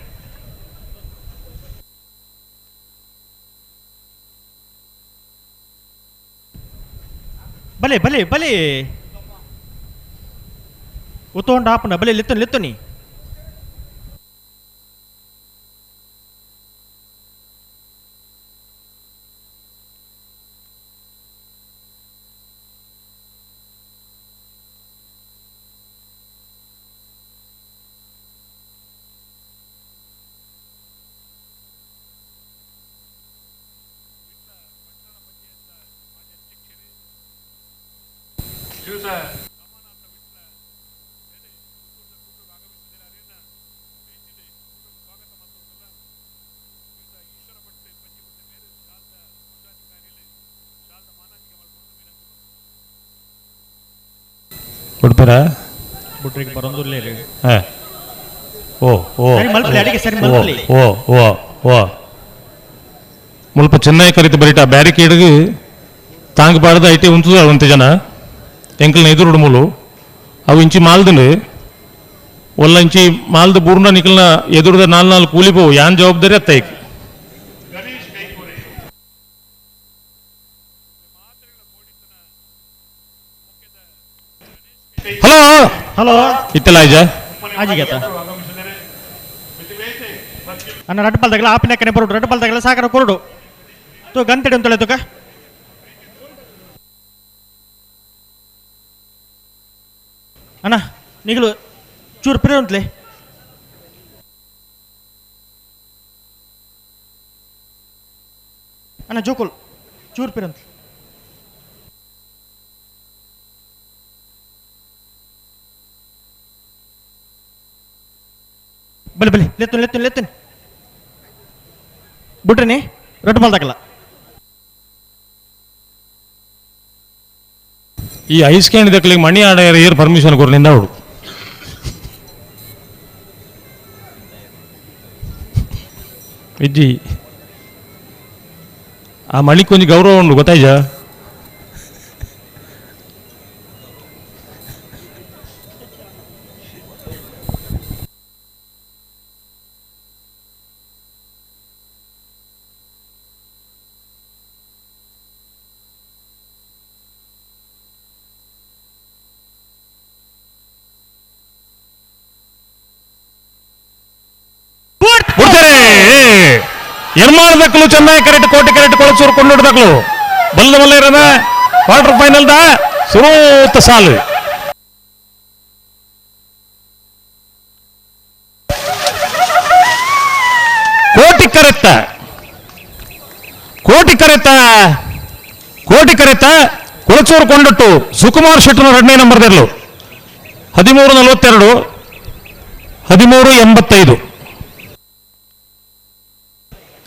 ಬಲೆ ಬಲೆ ಬಲೆ ಉತ್ತೋಂಡ ಆಪುಂಡ ಬಲೆ ಲೆತ್ತುನಿ ಲೆತ್ತುನಿ ಕೊಡ್ತೀರಾ ಬುಡ್ರಿಗೆ ಬರೋದಿಲ್ಲ ಹಾಂ ಓ ಓ ಸರಿ ಮಲ್ಪಲಿ ಅಡಿಗೆ ಸರಿ ಮಲ್ಪಲಿ ಓ ಓ ಓ ಮುಲ್ಪ ಚೆನ್ನೈ ಕರಿತ ಬರಿಟ ಬ್ಯಾರಿಕೇಡ್ಗೆ ತಾಂಗ್ ಪಾಡದ IT ఉంచుదు ಅವಂತೆ ಜನ ಎಂಕಲ್ನ ಎದುರುಡು ಮೂಲು ಅವು ಇಂಚಿ ಮಾಲ್ದನು ಒಲ್ಲ ಇಂಚಿ ಮಾಲ್ದ ಬೂರ್ನ ನಿಕಲ್ನ ಎದುರುದ ನಾಲ್ ನಾಲ್ ಕೂಲಿ ಪೋವು ಯಾನ್ ಜವಾಬ್ದಾರಿ ಅತ್ತೈಕ್ ಹಲೋ ಹಲೋ ಇತ್ತಲ್ಲ ಆಯ್ಜ ಆಜಿಗೇತ ಅಣ್ಣ ರಡ್ಡು ಬಾಲ್ದಾಗಲ ಆಪಿನ ಕನೆ ಬರೋಡು ರಡ್ಡು ಬಾಲ್ದಾಗಲ ಸಾಕರ ಕೊರಡು ತೋ ಗಂತಡಿ ಅಂತಳೆ ತುಕ ಅಣ್ಣ ನಿಗಲು ಚೂರು ಪಿರ ಅಂತಲೇ ಅಣ್ಣ ಜೋಕುಲ್ ಚೂರು ಪಿರ ಅಂತಲೇ ಬಲೆ ಬಲೆ ಲೆತ್ತುನಿ ಲೆತ್ತುನಿ ಲೆತ್ತುನಿ ಬುಡ್ರನಿ ರೊಟ್ಟು ಬಾಲ್ದಾಗಲ್ಲ ಈ ಐಸ್ ಕ್ಯಾಂಡಿ ದಕ್ಕಲಿಗೆ ಮಣಿ ಆಡ ಏರ್ ಪರ್ಮಿಷನ್ ಕೊರ್ಲಿಂದ ಅವಳು ಇಜ್ಜಿ ಆ ಮಣಿಗೆ ಕೊಂಚ ಗೌರವ ಉಂಡು ಗೊತ್ತಾಯ್ಜ? ಎರ್ಮಾರ್ ದಕ್ಕಲು ಚೆನ್ನೈ ಕರೆಕ್ಟ್ ಕೋಟೆ ಕರೆಕ್ಟ್ ಕೊಳಚೂರು ಕೊಂಡೋಡು ದಕ್ಕಲು ಬಲ್ಲ ಬಲ್ಲ ಇರದ ಕ್ವಾರ್ಟರ್ ಫೈನಲ್ the ಸುರೂತ ಸಾಲು. ಕೋಟಿ ಕರೆತ್ತ ಕೋಟಿ ಕರೆತ್ತ ಕೋಟಿ ಕರೆತ್ತ ಕೊಳಚೂರು ಕೊಂಡಟ್ಟು ಸುಕುಮಾರ್ ಶೆಟ್ಟನ ಎರಡನೇ ನಂಬರ್ ದೆರ್ಲು 13:42 13:85.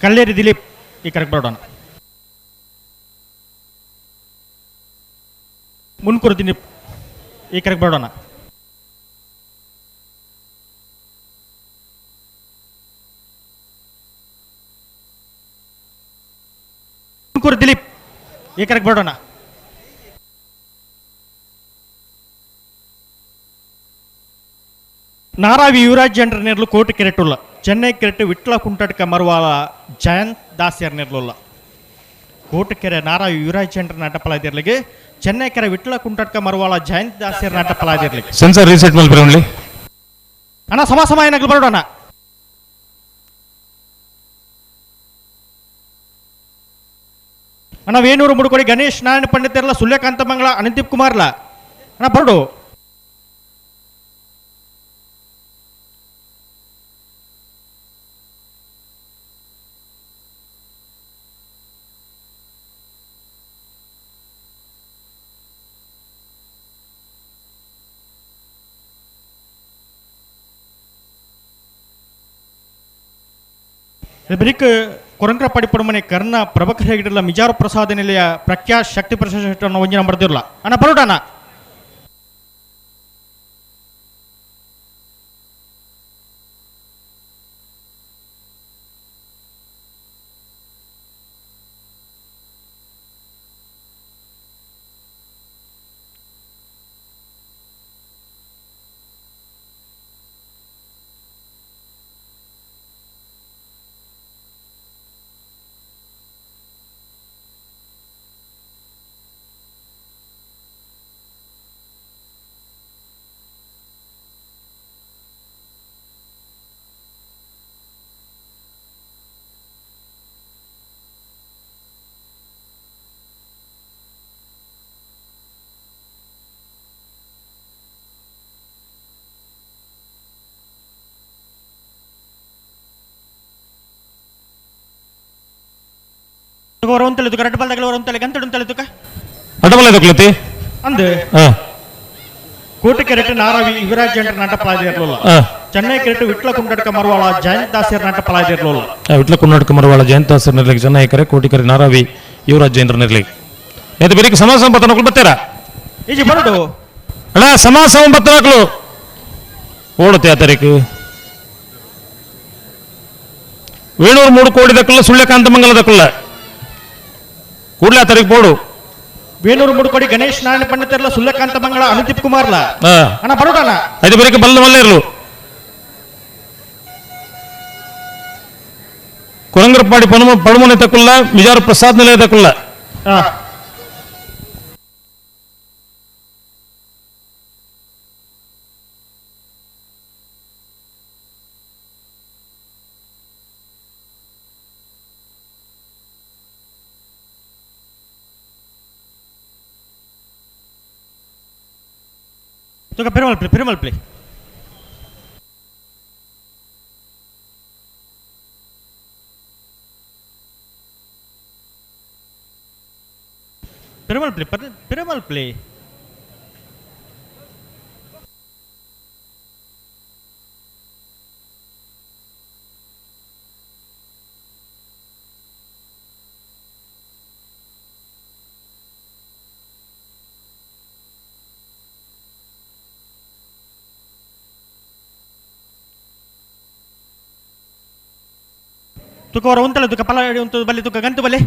ಕಲ್ಲೇರಿ ದಿಲೀಪ್ ಈ ಕರೆಕ್ಟ್ ಬರೋಣ. ಮುನ್ಕೂರು ದಿಲೀಪ್ ಈ ಕರೆಕ್ಟ್ ಬರೋಣ. ಮುನ್ಕೂರು ದಿಲೀಪ್ ಈ ಕರೆಕ್ಟ್ ಬರೋಣ. ನಾರಾವಿ ಯುವರಾಜ್ ಜನರ ನೇರ್ಲು ಕೋಟೆ ಕೆರೆಟುಲ್ಲ ಚೆನ್ನೈ ಕೆರೆಟು ವಿಟ್ಲ ಕುಂಟಟ್ಕ ಮರುವಾಳ ಜಯಂತ್ ದಾಸಿಯರ್ ನೇರ್ಲುಲ್ಲ ಕೋಟಕೆರೆ ನಾರಾವಿ ಯುವರಾಜ್ ಜನರ ನಾಟಪಲಾದಿರ್ಲಿಗೆ ಚೆನ್ನೈ ಕೆರೆ ವಿಟ್ಲ ಕುಂಟಟ್ಕ ಮರುವಾಳ ಜಯಂತ್ ದಾಸಿಯರ್ ನಾಟಪಲಾದಿರ್ಲಿಗೆ. ಸೆನ್ಸರ್ ರೀಸೆಟ್ ಮಲ್ಪಿ ಅಣ್ಣ ಸಮ ಸಮ ಏನಾಗ್ಲಿ ಬರೋಣ. ಅಣ್ಣ ವೇಣೂರು ಮುಡುಕೋಡಿ ಗಣೇಶ್ ನಾರಾಯಣ ಪಂಡಿತರ್ಲ ಸೂರ್ಯಕಾಂತ ಮಂಗಳ ಅನಂದೀಪ್ ಕುಮಾರ್ಲ ಅಣ್ಣ ಬರಡು. ಬ್ರಿಕ್ ಕೊರಂಕ್ರಪಾಡಿ ಪಡುಮನೆ ಕರ್ಣ ಪ್ರಭಾಕರ್ ಹೆಗಡೆಲ್ಲ ಮಿಜಾರು ಪ್ರಸಾದ ನಿಲಯ ಪ್ರಖ್ಯಾತ್ ಶಕ್ತಿ ಪ್ರಸಾದ ಒಂಜಿನ ಬರ್ದಿರಲ್ಲ ಅಣ್ಣ ಬರೋಣ. ಕೋಟೆ ಕೆರೆಟ್ ನಾರಾವಿ ಯುವರಾಜ್ ಜನರ ನಾಟ ಪಲಾದಿರ್ಲಿಲ್ಲ ಚೆನ್ನೈ ಕೆರೆಟ್ ವಿಟ್ಲ ಕುಂಡಡ್ಕ ಮರುವಾಳ ಜಯಂತ್ ದಾಸಿಯರ್ ನಾಟ ಪಲಾದಿರ್ಲಿಲ್ಲ. ವಿಟ್ಲ ಕುಂಡಡ್ಕ ಮರುವಾಳ ಜಯಂತ್ ದಾಸಿಯರ್ ನಿರ್ಲಿಕ್ಕೆ ಚೆನ್ನೈ ಕರೆ ಕೋಟಿಕೆರೆ ನಾರಾವಿ ಯುವರಾಜ್ ಜಯಂತರ ನಿರ್ಲಿಕ್ಕೆ. ಇದು ಬೇರೆ ಸಮಾಜ ಸಂಪತ್ತನಕ್ಲು ಬರ್ತೀರಾ ಈಜಿ ಬರಡು ಅಣ್ಣ ಸಮಾಜ ಸಂಪತ್ತನಕ್ಲು ಓಡುತ್ತೆ ಆ ತಾರೀಕು ವೇಣೂರು 3 ಕೋಟಿ ದಕ್ಕಲ್ಲ ಸುಳ್ಯಕಾಂತ ಮಂಗಲ ದಕ್ಕಲ್ಲ ಕೂಡಲೇ ಆ ತಾರೀಕು ಬೋಡು. ವೇಣೂರು 3 ಕೋಟಿ ಗಣೇಶ್ ನಾರಾಯಣ ಪಂಡಿತರ್ಲ ಸುಳ್ಯಕಾಂತ ಮಂಗಳ ಅನುದೀಪ್ ಕುಮಾರ್ಲ ಅಣ್ಣ ಬರೋಣ. ಐದು ಬರೀಕೆ ಬಲ್ಲ ಮಲ್ಲ ಇರಲು ಕುರಂಗರಪಾಡಿ ಪಡುಮನೆ ತಕ್ಕುಲ್ಲ ಮಿಜಾರು ಪ್ರಸಾದ್ ನಿಲಯ ತಕ್ಕುಲ್ಲ. Perumal play Perumal play Perumal play Perumal play. ತುಕ ಹೊರ ಉಂತಲೆ ತುಕ ಪಲ ಉಂತು ಬಲ್ಲಿ ತುಕ ಗಂತು ಬಲ್ಲಿ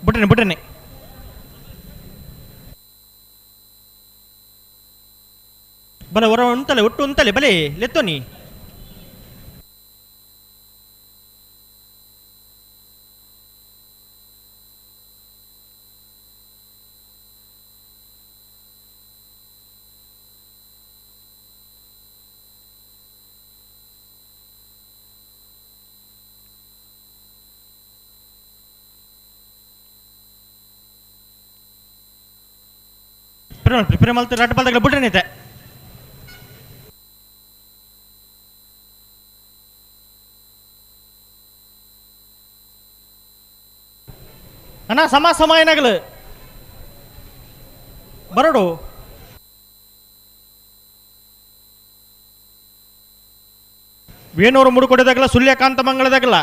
ಬುಟ್ಟನೆ ಬುಟ್ಟನೆ ಬಲ ಹೊರ ಉಂತಲೆ ಒಟ್ಟು ಉಂತಲೆ ಬಲೆ ಲೆತ್ತೋನಿ ಪ್ರೇಮಲ್ ರಡ್ಡು ಬಲ್ದಾಗಲ ಬುಟ್ಟನೆ ಅಣ್ಣ ಸಮ ಸಮ ಏನಾಗಲು ಬರೋಡು Venur ಮುಡುಕೊಡಿದಾಗಲ ಸುಳ್ಯಕಾಂತ ಮಂಗಳದಾಗಲ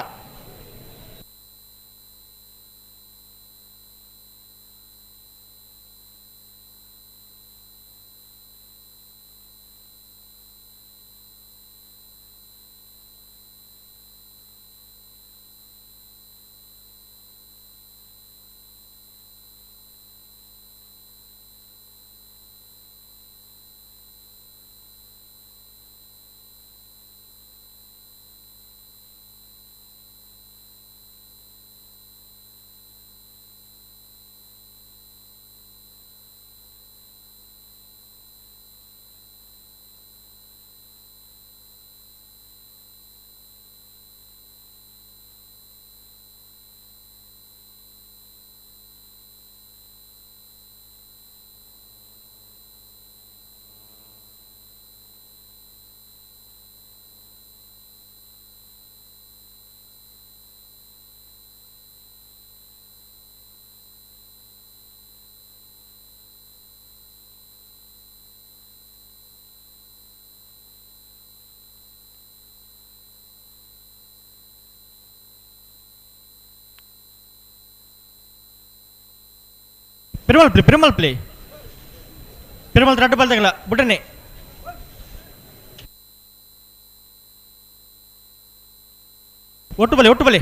Perumal play Perumal play Perumal ರಡ್ಡು ಬಲ್ದಾಗಲ ಬುಟ್ಟನೆ ಒಟ್ಟು ಬಲೆ ಒಟ್ಟು ಬಲೆ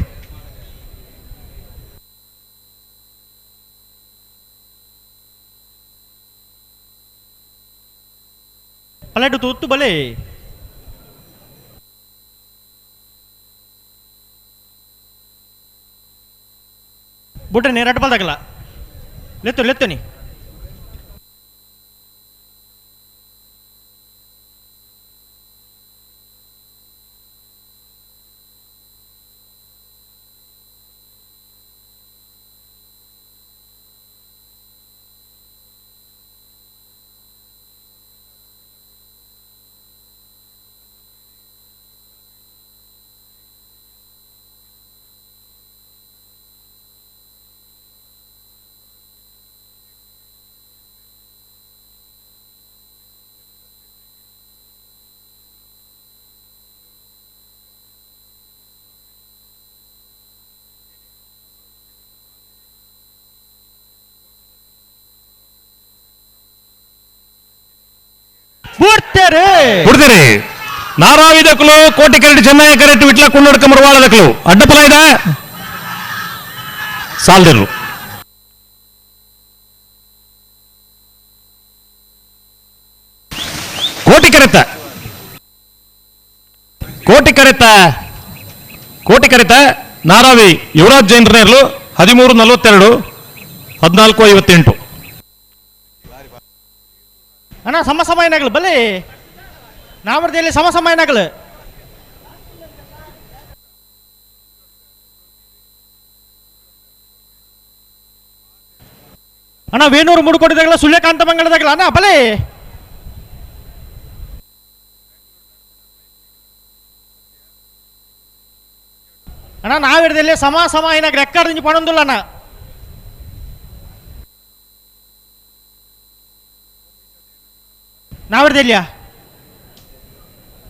ಪಲೆಟು ತುತ್ತು ಬಲೆ ಬುಟ್ಟನೆ ರಡ್ಡು ಬಲ್ದಾಗಲ ಲೆತ್ತು ಲೆತ್ತನಿ ಬಿಡ್ತೀರಿ ನಾರಾವಿದಕ್ಕಲು ಕೋಟಿ ಕರೆಟ್ ಚೆನ್ನೈ ಕರೆಟ್ ವಿಟ್ಲ ಕುಂಡಡ್ಕ ಮರವಾಳದಕ್ಕಲು ಅಡ್ಡಪಲ ಇದೆ ಸಾಲ್ದಿರು ಕೋಟಿ ಕರೆತ ಕೋಟಿ ಕರೆತ ಕೋಟಿ ಕರೆತ ನಾರಾವಿ ಯುವರಾಜ್ ಜೈನ್ರನೇರ್ಲು 13:42 14:58. ಅಣ್ಣ ಸಮ ಸಮ ಏನಾಗಲ್ಲ ಬಲೆ ನಾವರ್ದಿಯಲ್ಲಿ ಸಮ ಸಮ ಏನಾಗಲ್ಲ. ಅಣ್ಣ ವೇಣೂರು ಮೂಡುಕೊಟ್ಟಿದಾಗಲ ಸುಳ್ಯಕಾಂತ ಮಂಗಳದಾಗಲ ಅಣ್ಣ ಬಲೆ. ಅಣ್ಣ ನಾವಿಡದಲ್ಲಿ ಸಮ ಸಮ ಏನಾಗ ರೆಕಾರ್ಡ್ ಇಂಚ ಪಣೊಂದುಲ್ಲ ಅಣ್ಣ. ನಾವಿಡದೆಲ್ಲಿಯ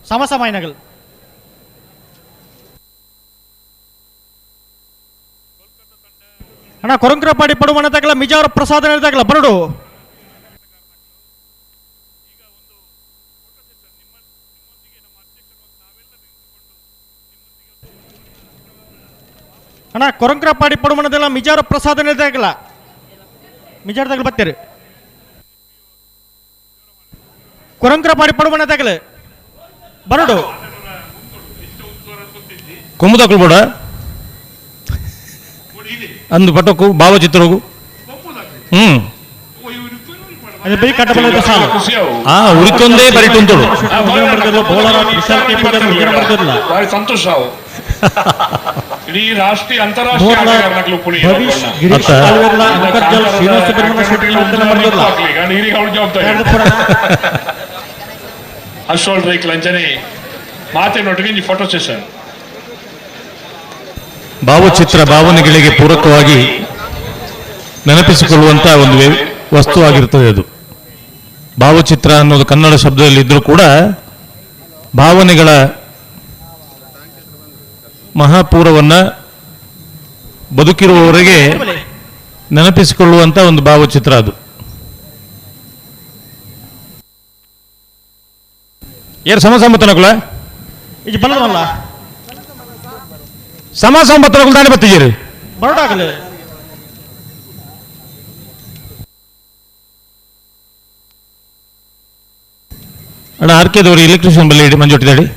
ಸಮ ಸಮ ಏನಾಗಲ್ಲ. ಅಣ್ಣ ಕೊರಂಕ್ರಪಾಡಿ ಪಡುಮನ ತಗಲ ಮಿಜಾರು ಪ್ರಸಾದ ತಗಲ ಬರಡು ಅಣ್ಣ ಕೊರಂಕ್ರಪಾಡಿ ಪಡುಮನದೆಲ್ಲ ಮಿಜಾರು ಪ್ರಸಾದ ತಗಲ ಮಿಜಾರು ತಗಲ ಬತ್ತೀರಿ ಕೊರಂಕ್ರಪಾಡಿ ಪಡುಮನ ತಗಲ ಬರಡು ಕುಮ್ಮುದಕ್ಕಲು ಬೋಡ ಅಂದು ಪಟಕು ಭಾವಚಿತ್ರಗು ಆ ಉರಿತೊಂದೇ ಬರಿಟುಂತೋಡು ಸಂತೋಷ ಇಡೀ ರಾಷ್ಟ್ರೀಯ ಅಂತಾರಾಷ್ಟ್ರೀಯ ಅಶೋಲ್ ರೈಕ್ಲ ಅಂಚನೆ ಮಾತಿನೊಟ್ಟಿಗೆ ಫೋಟೋ ಸೆಷನ್. ಭಾವಚಿತ್ರ ಭಾವನೆಗಳಿಗೆ ಪೂರಕವಾಗಿ ನೆನಪಿಸಿಕೊಳ್ಳುವಂತಹ ಒಂದು ವಸ್ತು ಆಗಿರ್ತದೆ ಅದು. ಭಾವಚಿತ್ರ ಅನ್ನೋದು ಕನ್ನಡ ಶಬ್ದದಲ್ಲಿ ಇದ್ರೂ ಕೂಡ ಭಾವನೆಗಳ ಮಹಾಪೂರವನ್ನ ಬದುಕಿರುವವರೆಗೆ ನೆನಪಿಸಿಕೊಳ್ಳುವಂತ ಒಂದು ಭಾವಚಿತ್ರ ಅದು. ಏರು ಸಮ ಸಂಬತ್ತನಕುಲ ಸಮ ಸಂಬತ್ತನಕುಲ ತಾನೇ ಬತ್ತಿದ್ದೀರಿ ಬರೋಡಾಗಲಿ. ಅಣ್ಣ ಆರ್ ಕೆದವರು ಎಲೆಕ್ಟ್ರಿಷಿಯನ್ ಬಲ್ಲಿ ಮಂಜೊಟ್ಟಿದ್ದಾಡಿ.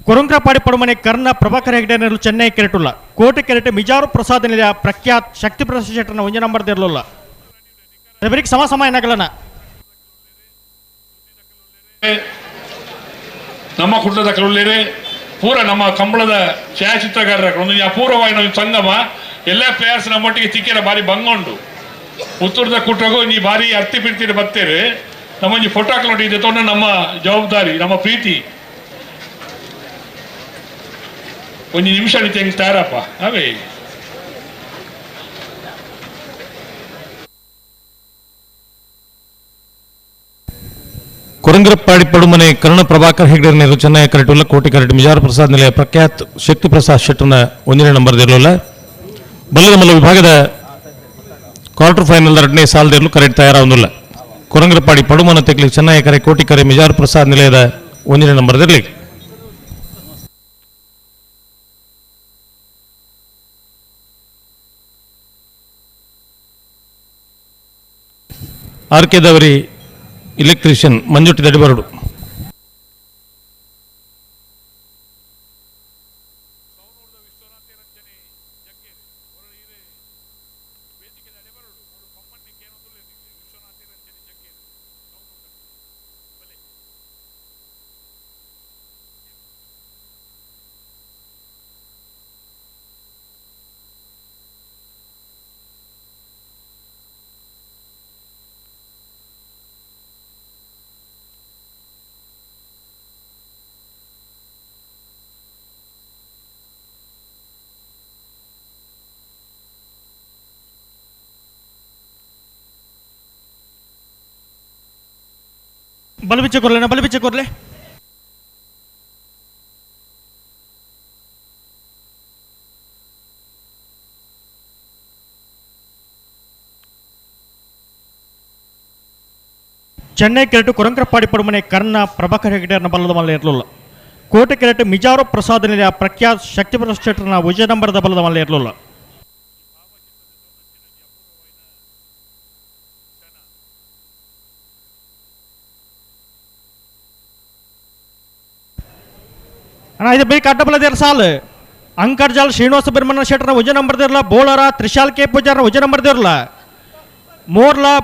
ಕೊರಂಕ್ರಪಾಡಿ ಪಡುಮನೆ ಕರ್ಣ ಪ್ರಭಾಕರ್ ಹೆಗ್ಡೆ ನೆರಳು ಚೆನ್ನೈ ಕೆರೆಟುಲ್ಲ ಕೋಟೆ ಕೆರೆಟೆ ಮಿಜಾರು ಪ್ರಸಾದ್ ನಿಲಯ ಪ್ರಖ್ಯಾತ್ ಶಕ್ತಿ ಪ್ರಸಾದ್ ಶೆಟ್ಟರ್ನ ಒಂಜಿ ನಂಬರ್ ದಿರ್ಲುಲ್ಲ ಬರೀಕ್ ಸಮ ಸಮ ಏನಾಗಲನ. ನಮ್ಮ ಕುಟುಂಬದ ಕರುಳ್ಳೇರೆ ಪೂರ ನಮ್ಮ ಕಂಬಳದ ಛಾಯಾಚಿತ್ರಕಾರರ ಒಂದು ಅಪೂರ್ವವಾದ ಒಂದು ಸಂಗಮ. ಎಲ್ಲ ಪ್ಲೇಯರ್ಸ್ ನಮ್ಮೊಟ್ಟಿಗೆ ತಿಕ್ಕಿರ ಬಾರಿ ಬಂಗೊಂಡು ಉತ್ತರದ ಕುಟಗೂ ನೀ ಬಾರಿ ಅರ್ತಿ ಬಿಡ್ತೀರಿ ಬರ್ತೇವೆ. ನಮ್ಮೊಂಜಿ ಫೋಟೋ ಹಾಕೊಂಡು ತೊಗೊಂಡು ನಮ್ಮ ಜವಾಬ್ದಾರಿ ನಮ್ಮ ಪ್ರೀತಿ ಒಂದು ನಿಮಿಷ ಹೆಂಗೆ ತಯಾರಪ್ಪ ಅವೇ. ಕೊರಂಗ್ರಪ್ಪಾಡಿ ಪಡುಮನೆ ಕರ್ಣ ಪ್ರಭಾಕರ್ ಹೆಗ್ಡೆ ನೆರಳು ಚೆನ್ನೈ ಕರೆಟುಲ್ಲ ಕೋಟೆ ಕರೆಟು ಮಿಜಾರು ಪ್ರಸಾದ್ ನಿಲಯ ಪ್ರಖ್ಯಾತ್ ಶಕ್ತಿ ಪ್ರಸಾದ್ ಶೆಟ್ಟರ್ನ ಒಂದನೇ ನಂಬರ್ ಇರಲಿಲ್ಲ. ಬಲ್ಲದ ಮಲ್ಲ ವಿಭಾಗದ ಕ್ವಾರ್ಟರ್ ಫೈನಲ್ ಎರಡನೇ ಸಾಲದಿರಲು ಕರೆಕ್ಟ್ ತಯಾರಾಗುವುದಿಲ್ಲ. ಕೊರಂಗ್ರಪ್ಪಾಡಿ ಪಡುಮನ ತೆಕ್ಲಿ ಚೆನ್ನೈ ಕರೆ ಕೋಟಿ ಕರೆ ಮಿಜಾರು ಪ್ರಸಾದ್ ನಿಲಯದ ಒಂದನೇ ನಂಬರ್ದಿರಲಿ. ಆರ್ ಕೆ ದವರಿ ಎಲೆಕ್ಟ್ರಿಷಿಯನ್ ಮಂಜುಟ್ಟಿ ದಡಿಬರಡು. ಬಲಬಿಚ್ಚ ಕೊರ್ಲೆ ಬಲಬಿಚ್ಚ ಕೊರ್ಲೆ. ಚೆನ್ನೈ ಕೆರೆಟು ಕೊರಂಕ್ರಪಾಡಿ ಪಡುಮನೆ ಕರ್ಣ ಪ್ರಭಾಕರ್ ಹೆಗ್ಡೆಯರ್ನ ಬಲ್ಲದ ಮಲ್ಲ ಇರಲಿಲ್ಲ. ಕೋಟೆ ಕೆರೆಟು ಮಿಜಾರು ಪ್ರಸಾದ್ ನಿಲಯ ಪ್ರಖ್ಯಾತ್ ಶಕ್ತಿ ಪ್ರಸಾದ್ ಶೆಟ್ಟರ್ನ ವಿಜಯ ನಂಬರದ ಬಲ್ಲದ ಮಲ್ಲ ಇರಲಿಲ್ಲ. ಅಣ್ಣ ಇದು ಬೇಕು ಅಡ್ಡಬಲದೇರ್ ಸಾಲು ಅಂಕರ್ಜಾಲ್ ಶ್ರೀನಿವಾಸ ಬಿರ್ಮಣ್ಣ ಶೆಟ್ಟರ್ನ ವಿಜಯ ನಂಬರ್ ದಿರ್ಲ. ಬೋಳರ ತ್ರಿಶಾಲ್ ಕೆ ಪೂಜಾರ್ನ ವಿಜಯ ನಂಬರ್ ದಿರ್ಲ. ಮೋರ್ಲಾ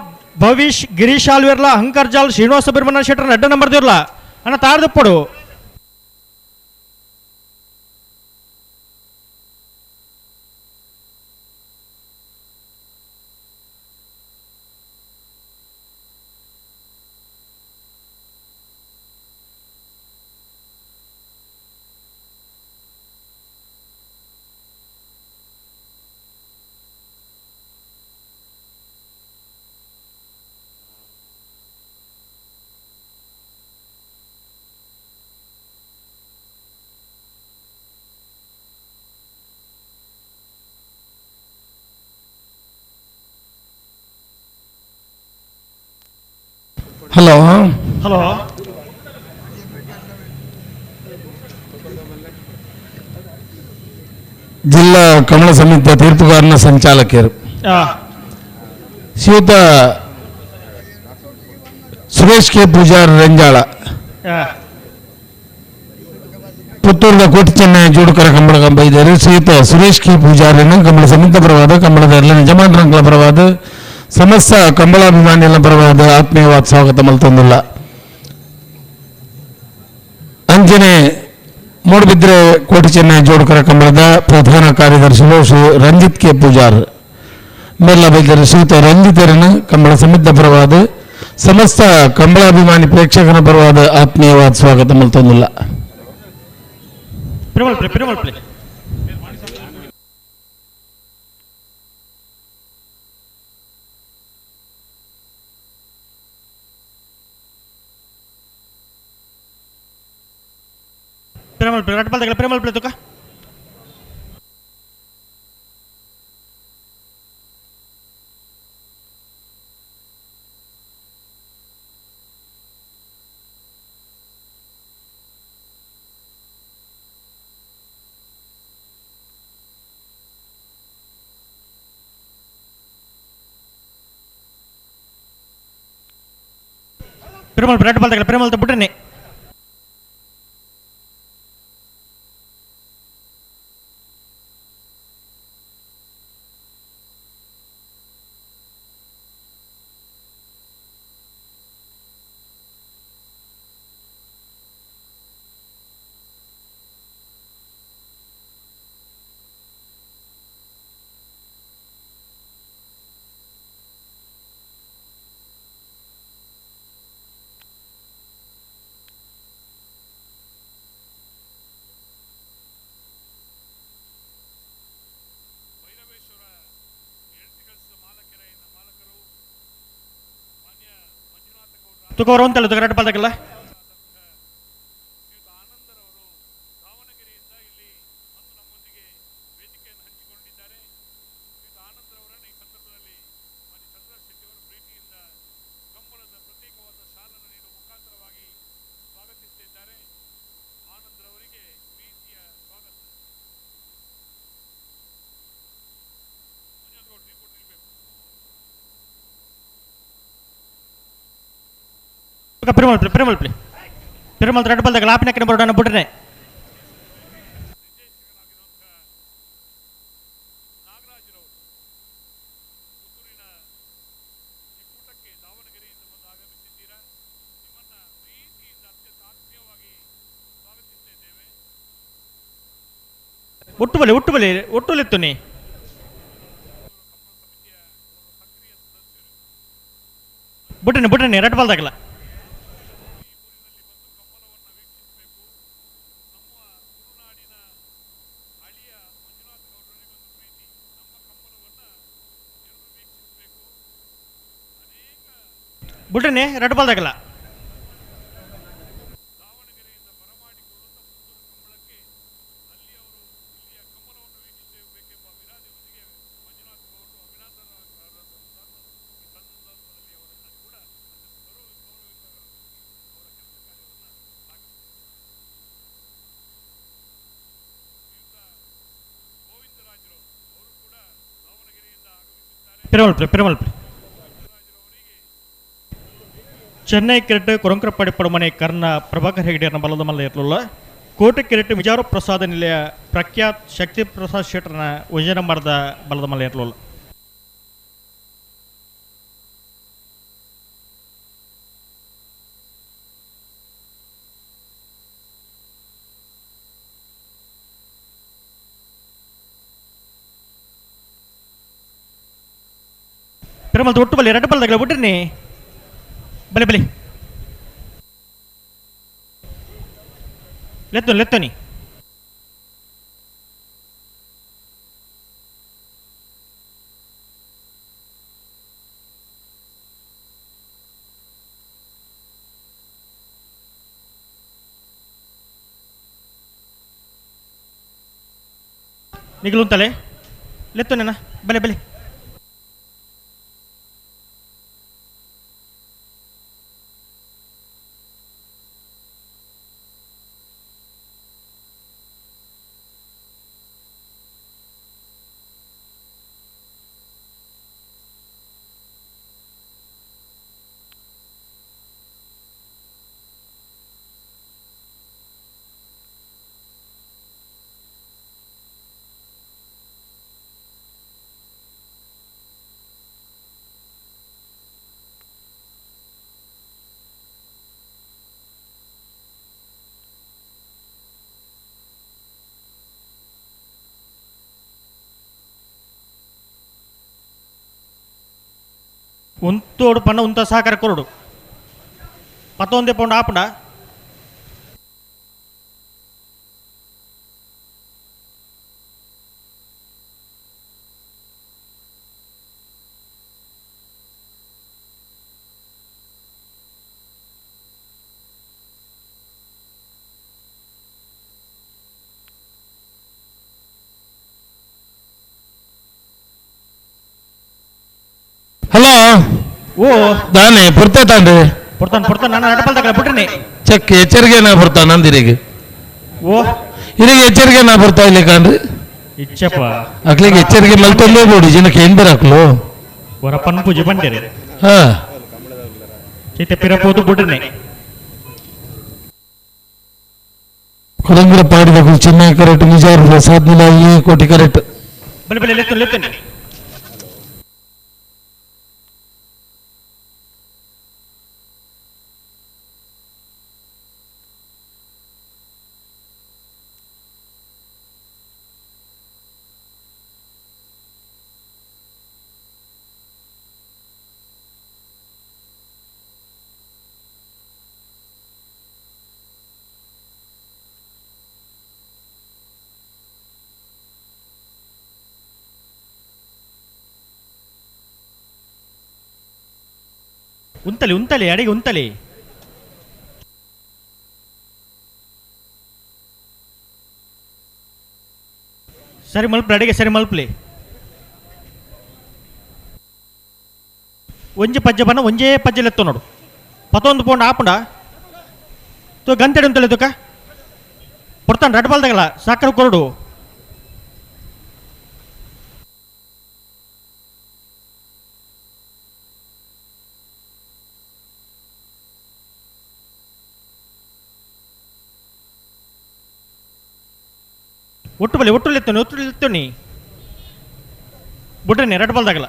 ಭವಿಷ್ ಗಿರೀಶ್ ಆಲ್ವೇರ್ಲ ಅಂಕರ್ಜಾಲ್ ಶ್ರೀನಿವಾಸ ಬಿರ್ಮಣ್ಣ ಶೆಟ್ಟರ್ನ ಅಡ್ಡ ನಂಬರ್ ದಿರ್ಲ. ಅಣ್ಣ ತಾರ್ದಪ್ಪಡು ಹಲೋ ಹಲೋ ಜಿಲ್ಲಾ ಕಮಲ ಸಮಿತಿಯ ತೀರ್ಪುಗಾರನ ಸಂಚಾಲಕರು ಶ್ರೀಯುತ ಸುರೇಶ್ ಕೆ ಪೂಜಾರ್ ರಂಜಾಳ ಪುತ್ತೂರಿನ ಕೋಟಿ ಚೆನ್ನೈ ಜೋಡುಕರ ಕಂಬಳ ಕಂಬ ಇದ್ದಾರೆ. ಶ್ರೀಯುತ ಸುರೇಶ್ ಕೆ ಪೂಜಾರಿನ ಕಂಬಳ ಸಮಿತಿ ಪರವಾದ ಕಂಬಳದ ಎಲ್ಲ ಯಜಮಾನರಂಗಳ ಪರವಾದ ಸಮಸ್ತ ಕಂಬಳಾಭಿಮಾನಿಗಳ ಪರವಾದ ಆತ್ಮೀಯವಾದ ಸ್ವಾಗತ ಮಲ್ತೊಂದಿಲ್ಲ. ಅಂಜನೆ ಮೂಡಬಿದ್ರೆ ಕೋಟಿ ಚೆನ್ನೈ ಜೋಡುಕರ ಕಂಬಳದ ಪ್ರಧಾನ ಕಾರ್ಯದರ್ಶಿಗಳು ಶ್ರೀ ರಂಜಿತ್ ಕೆ ಪೂಜಾರ್ ಮೇಲ್ಲ ಬೈದರು. ಶ್ರೀಯುತ ರಂಜಿತರನ ಕಂಬಳ ಸಮಿತಿ ಪರವಾದ ಸಮಸ್ತ ಕಂಬಳಾಭಿಮಾನಿ ಪ್ರೇಕ್ಷಕನ ಪರವಾದ ಆತ್ಮೀಯವಾದ ಸ್ವಾಗತ ಮಲ್ತೊಂದಿಲ್ಲ. Perumal play Perumal play Perumal play ರಟ್ಪಾಲ್ ತಗಲ ಪೆರುಮಲ್ ಪ್ಲೇ ತುಕ ಪೆರುಮಲ್ ಪ್ಲೇ ರಟ್ಪಾಲ್ ತಗಲ ಪೆರುಮಲ್ ಬಿಟ್ರೆ ತುಕೋರ ಅಂತಲ್ಲ ತುಕ ರಟ್ಪಾಲ್ ತಗಲ Perumal play Perumal play Perumal ರಟ್ಪಾಲ್ ತಗಲ ಆಪಿನ ಬರೋಣ ಬಿಟ್ರೆ ಒಟ್ಟು ಬಲೆ ಒಟ್ಟು ಬಲೆ ಒಟ್ಟು ಲೆತ್ತುನಿ ಬುಟ್ಟನೆ ಬುಟ್ಟನೆ ರಟ್ಪಾಲ್ ತಗಲ ಬುಟ್ಟನೆ ರಟ್ಪಾಲ್ ತಗಲ Perumal play Perumal play Chennai Kirattu Korankrappadi Padumane Karna Prabhakar ಹೆಗಡೆಯರ್ನ ಬಲದ ಮಲ್ಲ ಇರಲಿಲ್ಲ. ಕೋಟೆ ಕಿರಟ್ಟು ಮಿಜಾರು ಪ್ರಸಾದ ನಿಲಯ ಪ್ರಖ್ಯಾತ್ ಶಕ್ತಿ ಪ್ರಸಾದ್ ಶೆಟ್ಟರ್ನ ಒಂಜನ ಮರದ ಬಲದ ಮಲ್ಲ ಇರಲಿಲ್ಲ. ಪೆರುಮಲ್ ಒಟ್ಟು ಬಲಿ ಎರಡು ಬಲದಾಗಲ ಬಿಟ್ರಿ ಬಲೆ ಬಲೆ ಲೆತ್ತೋನಿ ಲೆತ್ತೋನಿ ನಿಗಲುಂತಲೆ ಲೆತ್ತೋನೇನಾ ಬಲೆ ಬಲೆ ಉಂತೋಡು ಪಣ್ಣ ಉಂತ ಸಹಕಾರ ಕೊರಡು ಪತ್ತೊಂದೇ ಪೌಂಡ್ ಆಪುಂಡ ಹಲೋ ಓ ದಾನೆ ಪುರ್ತೆ ತಾಂಡ್ರಿ ಪುರ್ತಾನ್ ಪುರ್ತಾನ್ ನಾನು ಅಡಪಲ್ ತಗಲ ಬಿಟ್ರಿ ಚೆಕ್ ಎಚ್ಚರಿಕೆ ನಾ ಬರ್ತಾ ನಂದಿರಿಗೆ ಓ ಇರಿಗೆ ಎಚ್ಚರಿಕೆ ನಾ ಬರ್ತಾ ಇಲ್ಲ ಕಾಣ್ರಿ ಇಚ್ಚಪ್ಪ ಅಕ್ಲಿಗೆ ಎಚ್ಚರಿಕೆ ಮಲ್ತೊಂದೇ ಬೋಡಿ ಜನಕ್ಕೆ ಏನ್ ಬರಾಕ್ಲು ವರಪ್ಪನ್ ಪೂಜೆ ಬಂದಿರಿ ಹಾ ಚೈತೆ ಪಿರಪೋದು ಬಿಡ್ರಿ ಕೊಡಂಗಿರ ಪಾಡಿದ ಚೆನ್ನೈ ಕರೆಕ್ಟ್ ನಿಜಾರ್ ಪ್ರಸಾದ್ ಈ ಕೋಟಿ ಕರೆಕ್ಟ್ ಬಲೆ ಬಲೆ ಲೆತ್ತುನಿ ಲೆತ್ತುನಿ ಉಂತಲಿ ಉಂತಲಿ ಅಡಿಗೆ ಉಂತಲಿ ಸರಿ ಮಲ್ಪ್ಲಿ ಅಡಿಗೆ ಸರಿ ಮಲ್ಪ್ಲಿ ಒಂಜಿ ಪಜ್ಜೆ ಬನ್ನ ಒಂಜೇ ಪಜ್ಜೆ ಲೆತ್ತು ನೋಡು ಪತ್ತೊಂದು ಪೌಂಡ್ ಆಪುಂಡ ತು ಗಂತೆಡೆ ಉಂತಲೆ ತುಕ ಪೊರ್ತಾನ್ ರಡ್ ಬಾಲ್ದಾಗಲ್ಲ ಸಾಕರ ಕೊರಡು ಒಟ್ಟು ಬಲಿ ಒಟ್ಟು ಲೆತ್ತುನಿ ಒಟ್ಟು ಲೆತ್ತುನಿ ಬುಡ್ರನಿ ರಡ್ ಬಾಲ್ದಾಗಲ್ಲ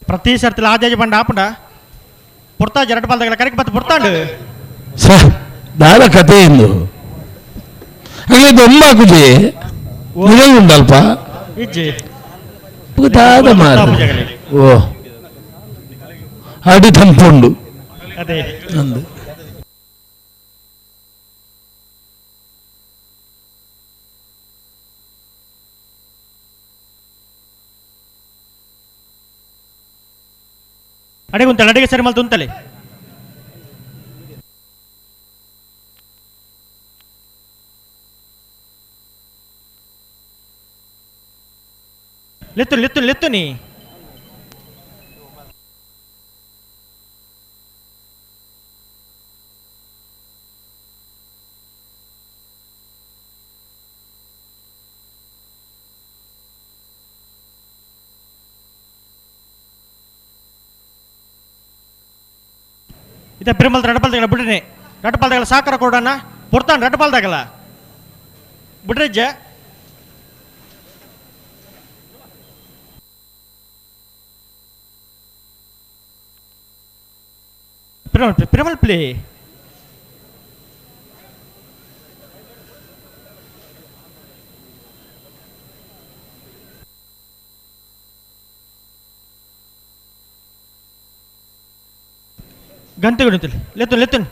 ಪ್ರತಿ ಸರ್ತಿ ಆಜಾಜಿ ಬಂಡ ಆಪುಂಡ ಪುರ್ತಾ ಜರಟ್ ಬಾಲ್ದಾಗಲ್ಲ ಕರೆಕ್ಟ್ ಬತ್ತು ಪುರ್ತಾಂಡು ಸರ್ ದಾದ ಕತೆ ಎಂದು ಅಲ್ಲಿ ದೊಂಬ ಕುಜಿ ನಿಜ ಉಂಡಲ್ಪ ಇಜ್ಜಿ ದಾದ ಮಾರ ಓ ಅಡಿ ತಂಪುಂಡು ಅದೇ ಅಂದು ಅಡಿಗೆ ಉಂತಲೆ ಅಡಿಗೆ ಸರಿ ಮಲ್ತು ಉಂತಲೆ ಲೆತ್ತು ಲೆತ್ತು ಲೆತ್ತುನಿ ಇದ ಪಿರಮಲ್ ರಡಪಾಲ್ದಾಗಲ್ಲ ಬಿಡ್ರಿ ರಡಪಾಲ್ದಾಗಲ್ಲ ಸಾಕರ ಕೊಡೋಣ ಪೊರ್ತಾನ್ ರಡಪಾಲ್ದಾಗಲ್ಲ ಬಿಡ್ರಿಜ್ಜ ಪಿರಮಲ್ ಪಿರಮಲ್ ಪ್ಲೇ ಗಂಟೆ ಲೆತ್ತುನ್ ಲೆತ್ತುನ್.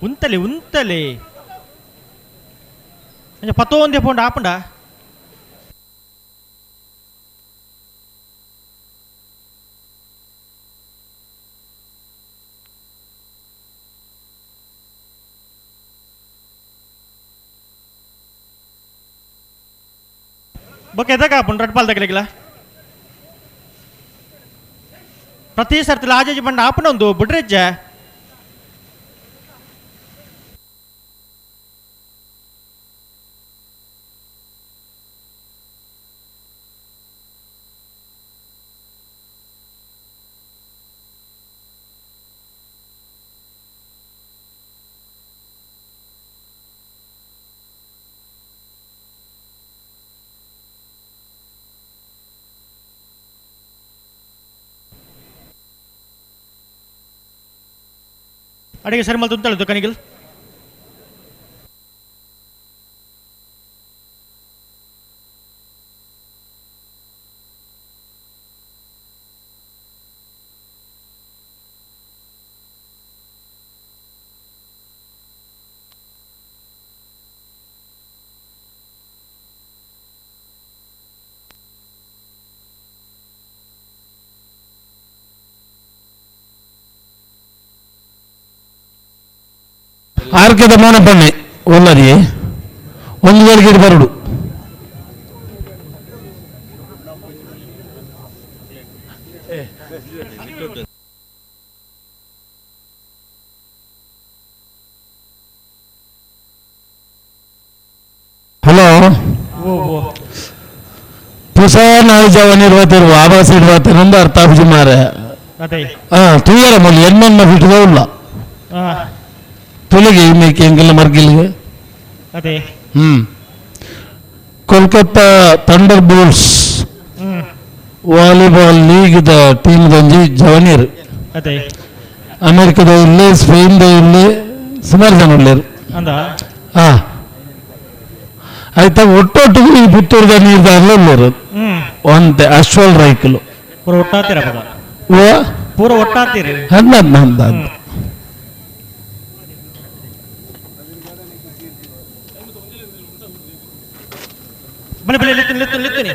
ಉಂತಲೆ ಉಂತಲೆ ಅಂಚ ಪತ್ತೊಂದೇ ಪೋಂಡ ಆಪುಂಡ ಬೊಕ್ಕ ಎದಕ ಆಪುಂಡು ರಡ್ಡ್ ಪಾಲ್ ದಗಲಿಗಿಲ ಪ್ರತಿ ಸರ್ತಿ ಆಜಾಜಿ ಬಂಡ ಆಪುಂಡ ಒಂದು ಬುಡ್ರೆಜ್ಜ ಅಡಿಗೆ ಸರಿ ಮಲ್ತು ಅಂತೇಳಿ ದುಕಾನಿಗೆ ಆರ್ಕೆದ ಮೋನಪಣ್ಣೆ ಒಲ್ಲರಿ ಒಂದು ಗಳಿಗೆ ಬರಡು ಹಲೋ ಪುಸ ನಾಯಿ ಜವನ್ ಇರುವತ್ತಿರುವ ಆವಾಸ ಇರುವತ್ತಿನೊಂದು ಅರ್ಥ ಆಪುಜಿ ಮಾರೆ ತೂಯರ ಮೊಲಿ ಎನ್ಮೆನ್ನ ಬಿಟ್ಟುದ ಉಲ್ಲ ತುಲಿಗೆ ಮೇಕೆ ಎಂಗೆಲ್ಲ ಮರ್ಗಿಲ್ಗೆ ಅದೇ Kolkata Thunderbolts volleyball league the team ದಂಜಿ ಜವನೀರ್ ಅದೇ ಅಮೆರಿಕದ ಇಲ್ಲಿ ಸ್ಪೇನ್ the ಇಲ್ಲಿ ಸುಮಾರು ಜನ ಉಳ್ಳೇರು ಅಂದ ಹಾ ಆಯ್ತಾ ಒಟ್ಟೊಟ್ಟಿಗೆ ಈ ಪುತ್ತೂರ್ದ ನೀರ್ದಾರ್ಲ ಉಳ್ಳೇರು ಒಂತೆ ಅಶ್ವಲ್ ರೈಕಲು ಪೂರ ಒಟ್ಟಾತೀರ ಪದ ಓ ಪೂರ ಒಟ್ಟಾತೀರಿ ಅಂದ ಅಂದ ಅಂದ ಬನ್ನಿ ಬನ್ನಿ ಲಿತ್ತೀನಿ ಲಿತ್ತೀನಿ ಲಿತ್ತೀನಿ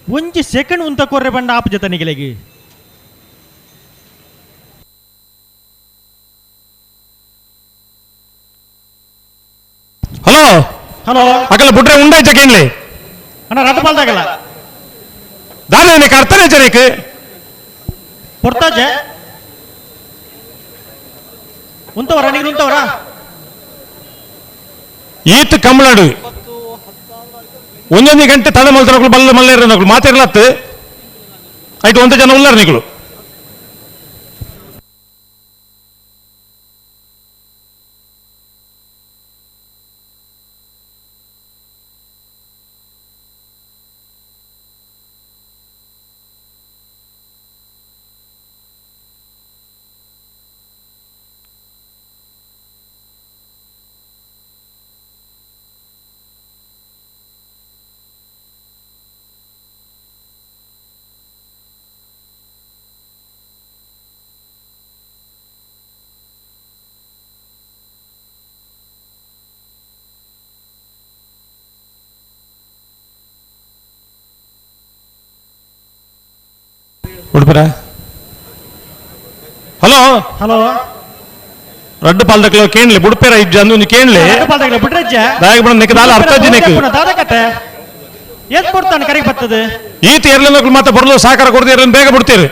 ಒಂಜಿ ಸೆಕೆಂಡ್ ಉಂತ ಕೊರ್ರೆ ಬಂಡ ಆಪ್ ಜೊತೆ ನಿಗಲೆಗಿ ಹಲೋ ಹಲೋ ಅಕಲ ಬುಟ್ರೆ ಉಂಡಾಯ್ತ ಕೇನ್ಲಿ ಅಣ್ಣ ರಥ ಪಾಲ್ದಾಗಲ್ಲ ದಾದ ನಿನಗೆ ಅರ್ಥನೇ ಜನಕ್ಕೆ ಪೊರ್ತಾಜೆ ಉಂತವರ ನೀರು ಉಂತವರ ಈತ್ ಕಮ್ಮಳಾಡು ಒಂದೊಂದು ಗಂಟೆ ತಡ ಮಲ್ತನಕ್ಳು ಬಲ್ಲ ಮಲ್ಲೇರ ನಕ್ಳು ಮಾತಿರ್ಲತ್ತು ಆಯ್ತು ಒಂದ ಜನ ಉಲ್ಲಾರ ನಿಗಳು ಉಡುಪರ ಹಲೋ ಹಲೋ ರಡ್ಡು ಪಾಲ್ದಕ್ಲ ಕೇಣ್ಲಿ ಬುಡ್ಪೇರ ಇಜ್ಜ ಅಂದು ಒಂದು ಕೇಣ್ಲಿ ರಡ್ಡು ಪಾಲ್ದಕ್ಲ ಬುಡ್ರಜ್ಜ ದಾಯಕ ಬಣ್ಣ ನೆಕ್ ದಾಲ ಅರ್ಥ ನೆಕ್ ದಾದ ಕಟ್ಟೆ ಏತ್ ಕೊಡ್ತಾನೆ ಕರೆಗೆ ಬರ್ತದೆ ಈತ ಎರ್ಲಿನ ಮತ್ತೆ ಬರಲು ಸಹಕಾರ ಕೊಡ್ತೀರ ಬೇಗ ಬಿಡ್ತೀರಿ.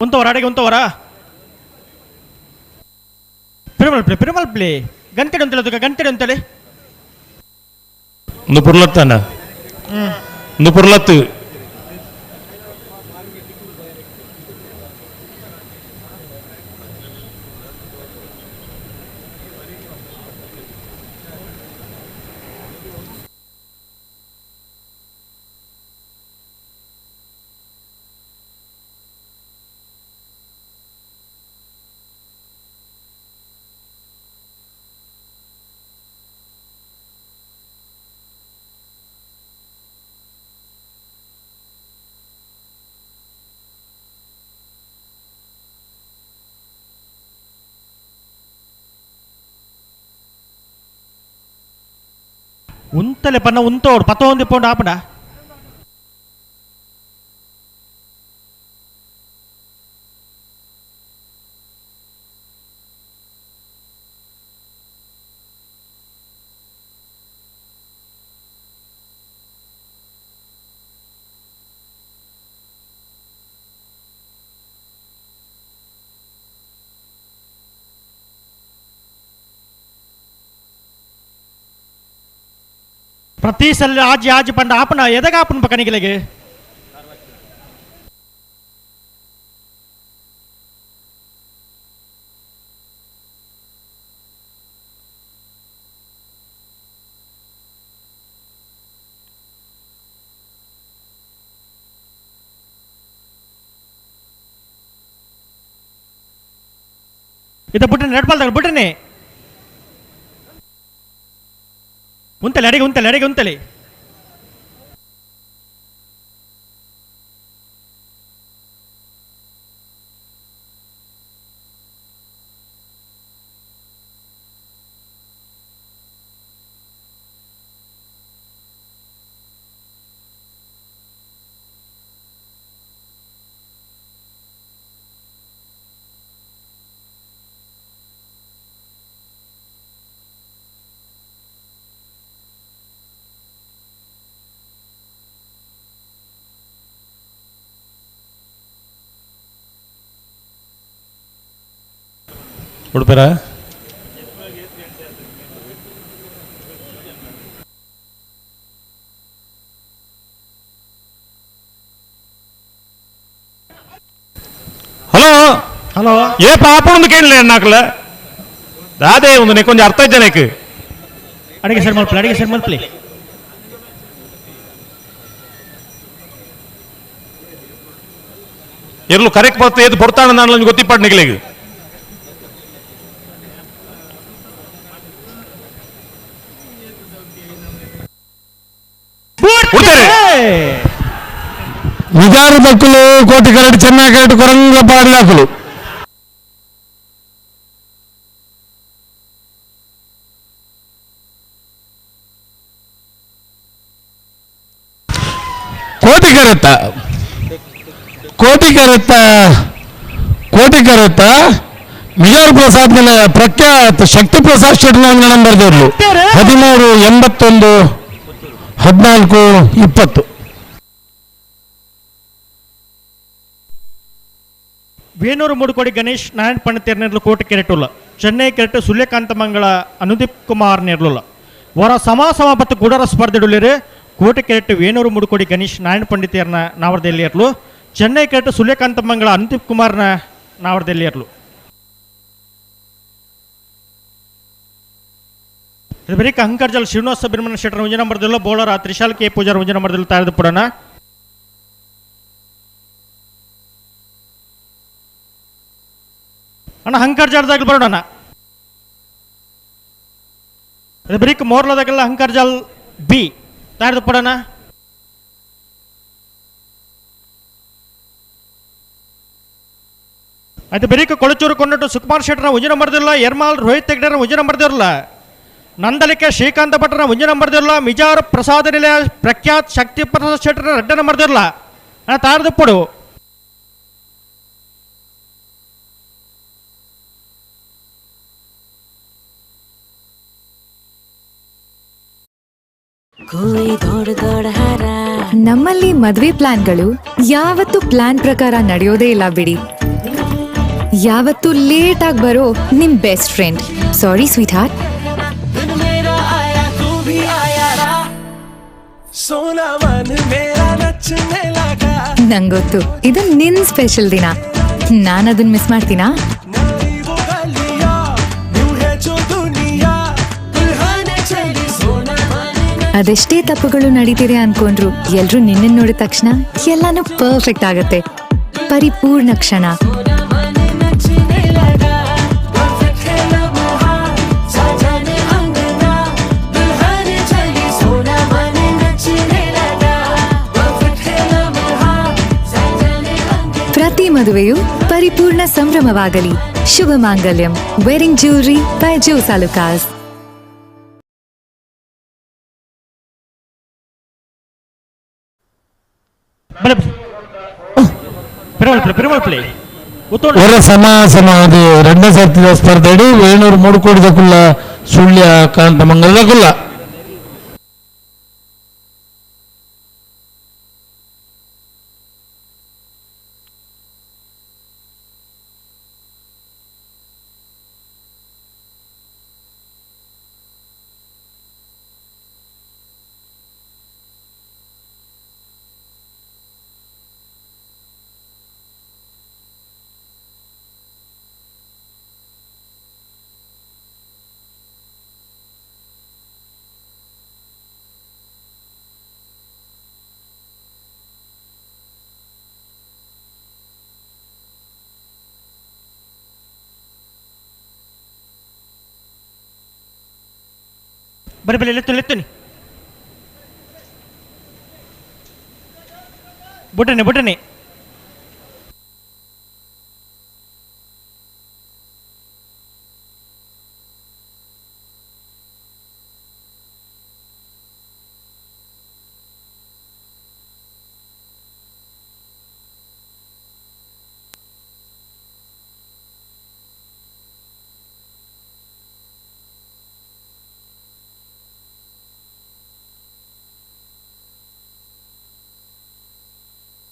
ಉಂತವರ ಅಡಿಗೆ ಉಂತವರ ಪಿರುಮಲ್ ಪ್ಲೇ ಪಿರುಮಲ್ ಪ್ಲೇ ಗಂಟೆಡೆ ಅಂತೇಳಿ ಗಂಟೆಡೆ ಅಂತೇಳಿ ಒಂದು ಪುರ್ಲತ್ತಾನ ಒಂದು ಪುರ್ಲತ್ತು ಉಂತಲೆ ಪನ್ನ ಉಂತೋಡು ಪತ್ತೊಂದು ಪೌಂಡ್ ಆಪಣ ಪ್ರತಿ ಸಲ ಆಜಿ ಆಜಿ ಪಂಡ ಆಪನ ಎದಗ ಆಪನ ಪಕ್ಕನಿಗೆ ಇದ ಬುಟ್ಟನೆ ರೆಡ್ ಬಾಲ್ ಬುಟ್ಟನೆ ಉಂತಲೆ ಅಡಿಗೆ ಉಂತಲೆ ಅಡಿಗೆ ಉಂತಲೆ ಉಡುಪರ ಹಲೋ ಹಲೋ ಏ ಪಾಪ ಒಂದು ಕೇಳಲಿ ಅಣ್ಣಾಕ್ಲ ದಾದೆ ಒಂದು ಕೊಂಚ ಅರ್ಥ ಜನಕ್ಕೆ ಅಡಿಗೆ ಸರ್ ಮಲ್ಪಲಿ ಅಡಿಗೆ ಸರ್ ಮಲ್ಪಲಿ ಎರ್ಲು ಕರೆಕ್ಟ್ ಬರ್ತದೆ ಏದು ಪೊರ್ತಾಣ ನಾನು ಗೊತ್ತಿಪ್ಪಾಡ್ ನಿಗಲಿಗೆ ವಿದಾರು ದಕ್ಕಲು ಕೋಟಿ ಕರಡು ಚೆನ್ನಾಗಿ ಕರಡು ಕೊರಂಗ ಪಾಡಲಾಕಲು ಕೋಟಿ ಕರೆತ್ತ ಕೋಟಿ ಕರೆತ್ತ ಕೋಟಿ ಕರೆತ್ತ ಮಿಜಾರ್ ಪ್ರಸಾದ್ ಮೇಲೆ ಪ್ರಖ್ಯಾತ ಶಕ್ತಿ ಪ್ರಸಾದ್ ಶೆಟ್ಟಿ ನಂಬರ್ 13 81 14 20. ವೇಣೂರು ಮೂಡುಕೋಡಿ ಗಣೇಶ್ ನಾರಾಯಣ ಪಂಡಿತೇರ್ ನೇರ್ಲು ಕೋಟೆ ಕೆರೆಟುಲ್ಲ ಚೆನ್ನೈ ಕೆರೆಟು ಸೂರ್ಯಕಾಂತ ಮಂಗಳ ಅನುದೀಪ್ ಕುಮಾರ್ ನೇರ್ಲುಲ್ಲ ವರ ಸಮ ಸಮ ಮತ್ತು ಗುಡರ ಸ್ಪರ್ಧೆಡುಳ್ಳಿರು ಕೋಟೆ ಕೆರೆಟು ವೇಣೂರು ಮೂಡುಕೋಡಿ ಗಣೇಶ್ ನಾರಾಯಣ ಪಂಡಿತೇರ್ನ ನಾವರದೆಲ್ಲಿಯರ್ಲು ಚೆನ್ನೈ ಕೆರೆಟು ಸೂರ್ಯಕಾಂತ ಮಂಗಳ ಅನುದೀಪ್ ಕುಮಾರ್ನ ನಾವರದೆಲ್ಲಿಯರ್ಲು. ಬರೀಕ ಅಂಕರ್ಜಲ್ ಶ್ರೀನಿವಾಸ ಬಿರ್ಮನ ಶೆಟ್ಟರ್ ಒಂಜಿ ನಂಬರ್ದಲ್ಲ ಬೌಲರ್ ತ್ರಿಶಾಲ್ ಕೆ ಪೂಜಾರ್ ಒಂಜಿ ನಂಬರ್ದಲ್ಲಿ ತಯಾರಿದು ಪಡೋಣ. ಅಣ್ಣ ಹಂಕರ್ಜಾಲ್ದಾಗ ಬರೋಣ. ಬರೀಕ್ ಮೋರ್ಲದಾಗೆಲ್ಲ ಹಂಕರ್ಜಾಲ್ ಬಿ ತಯಾರಿದು ಪಡೋಣ. ಆಯ್ತು ಬರೀಕ ಕೊಳಚೂರು ಕೊಂಡಟ್ಟು ಸುಕುಮಾರ್ ಶೆಟ್ಟರ ಒಂಜಿ ನಂಬರ್ದಿಲ್ಲ ಎರ್ಮಾಲ್ ರೋಹಿತ್ ಹೆಗ್ಡೆರ ಒಂಜಿ ನಂಬರ್ದಿರಲ್ಲ ನಂದಲಿಕೆ ಶ್ರೀಕಾಂತ ಭಟ್ರ ಒಂಜಿ ನಂಬರ್ದಿರಲ್ಲ ಮಿಜಾರ್ ಪ್ರಸಾದ ನಿಲಯ ಪ್ರಖ್ಯಾತ್ ಶಕ್ತಿ ಪ್ರಸಾದ್ ಶೆಟ್ಟರ ರೆಡ್ಡ ನಂಬರ್ದಿರಲ್ಲ ಅಣ್ಣ ತಾರದಪ್ಪಡು. ನಮ್ಮಲ್ಲಿ ಮದುವೆ ಪ್ಲಾನ್ಗಳು ಯಾವತ್ತೂ ಪ್ಲಾನ್ ಪ್ರಕಾರ ನಡೆಯೋದೇ ಇಲ್ಲ ಬಿಡಿ. ಯಾವತ್ತೂ ಲೇಟ್ ಆಗಿ ಬರೋ ನಿಮ್ best friend. Sorry sweetheart. ನಂಗೊತ್ತು ಇದು ನಿನ್ ಸ್ಪೆಷಲ್ ದಿನ. ನಾನು ಅದನ್ನ ಮಿಸ್ ಮಾಡ್ತೀನಾ? ಅದೆಷ್ಟೇ ತಪ್ಪುಗಳು ನಡೀತಿದೆ ಅನ್ಕೊಂಡ್ರು ಎಲ್ರೂ ನಿನ್ನ ನೋಡಿದ ತಕ್ಷಣ ಎಲ್ಲಾನು ಪರ್ಫೆಕ್ಟ್ ಆಗತ್ತೆ. ಪರಿಪೂರ್ಣ ಕ್ಷಣ. ಪ್ರತಿ ಮದುವೆಯು ಪರಿಪೂರ್ಣ ಸಂಭ್ರಮವಾಗಲಿ. ಶುಭ ಮಾಂಗಲ್ಯಂ. Wedding jewellery by Jos Alukkas. ಹೊರ ಸಮ ಸಮ ಅದು ಎರಡನೇ ಸರ್ತಿದ ಸ್ಪರ್ಧೆಡು ವೇಣೂರು ಮೂಡುಕೋಡಿದ ಕುಲ್ಲ ಸುಳ್ಯ ಕಾಂತಮಂಗಲದ ಕುಲ್ಲ. ಬರೀ ಬರೀ ಲೆತ್ತುನಿ ಲೆತ್ತುನಿ ಬುಟ್ಟನೆ ಬುಟ್ಟನೆ.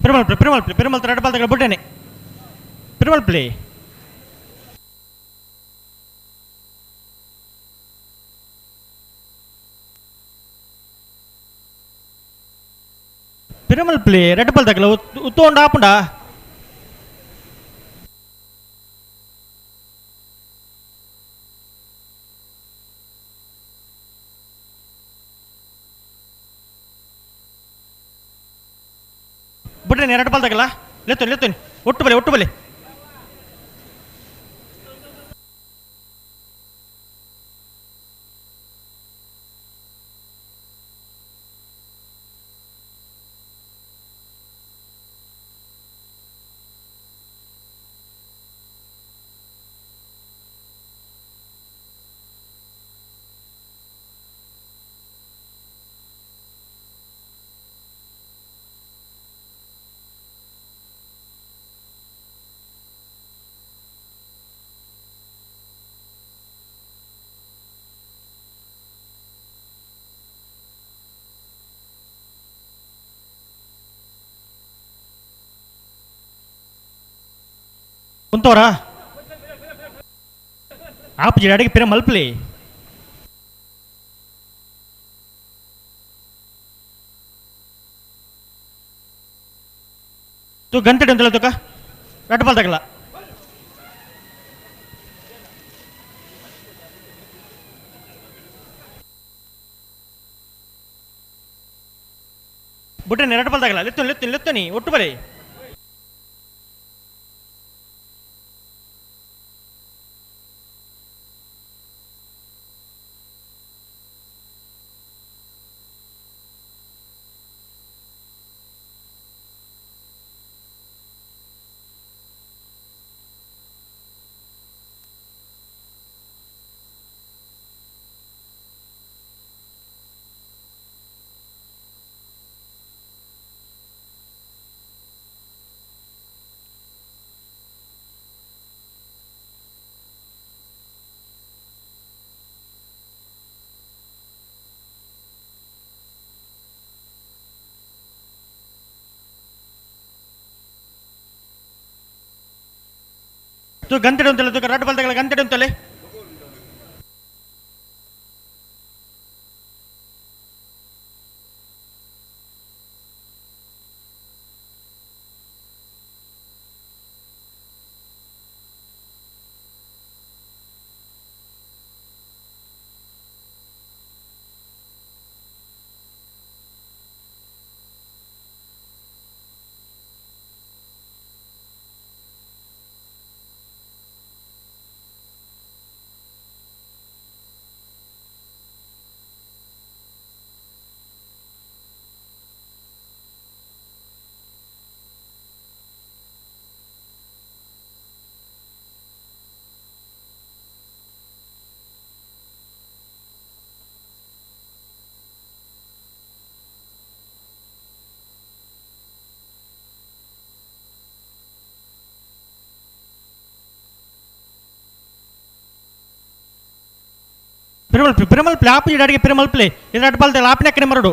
Perumal play Perumal play Perumal red ball ತಗೊಳ್ಳಿ ಬುಟ್ಟನೆ. ಪೆರುಮಲ್ ಪ್ಲೇ. ಪೆರುಮಲ್ play red ball ತಗೊಳ್ಳಿ ಉತ್ತೋಂಡ ಆಪುಂಡ. ಬಿಡ್ರಿ ಎರಡು ಬಾಲ್ ತಗಲ್ಲ. ಲೆತ್ತುನಿ ಲೆತ್ತುನಿ ಒಟ್ಟು ಬಲೆ ಒಟ್ಟು ಬಲೆ. ಕುಂತವರಾ ಆಪು ಅಡಿಗೆ ಪಿರ ಮಲ್ಪಲಿ. ತೂ ಗಂಟೆ ಅಂತಲ್ಲ ತುಕ ರೆಡ್ ಬಾಲ್ ತಗಲ್ಲ. ಬುಟ್ಟನೆ ರೆಡ್ ಬಾಲ್ ತಗಲ್ಲ. ಲೆತ್ತುನಿ ಲೆತ್ತುನಿ ಲೆತ್ತುನಿ ಒಟ್ಟು ಬಲಿ. ತೂ ಗಂತಿಡು ಅಂತಲೇ ತೂಕ ರಡ್ಡು ಬಲ್ತಗಳ ಗಂತಿಡು ಅಂತಲೇ. Piramal Piramal play ಆಪು ಅಡಿಗೆ ಪಿರಮಲ್ ಪ್ಲೇ ಇದು ಅಡ್ಬಲ್ದ ಆಪಿನ ಮರಡು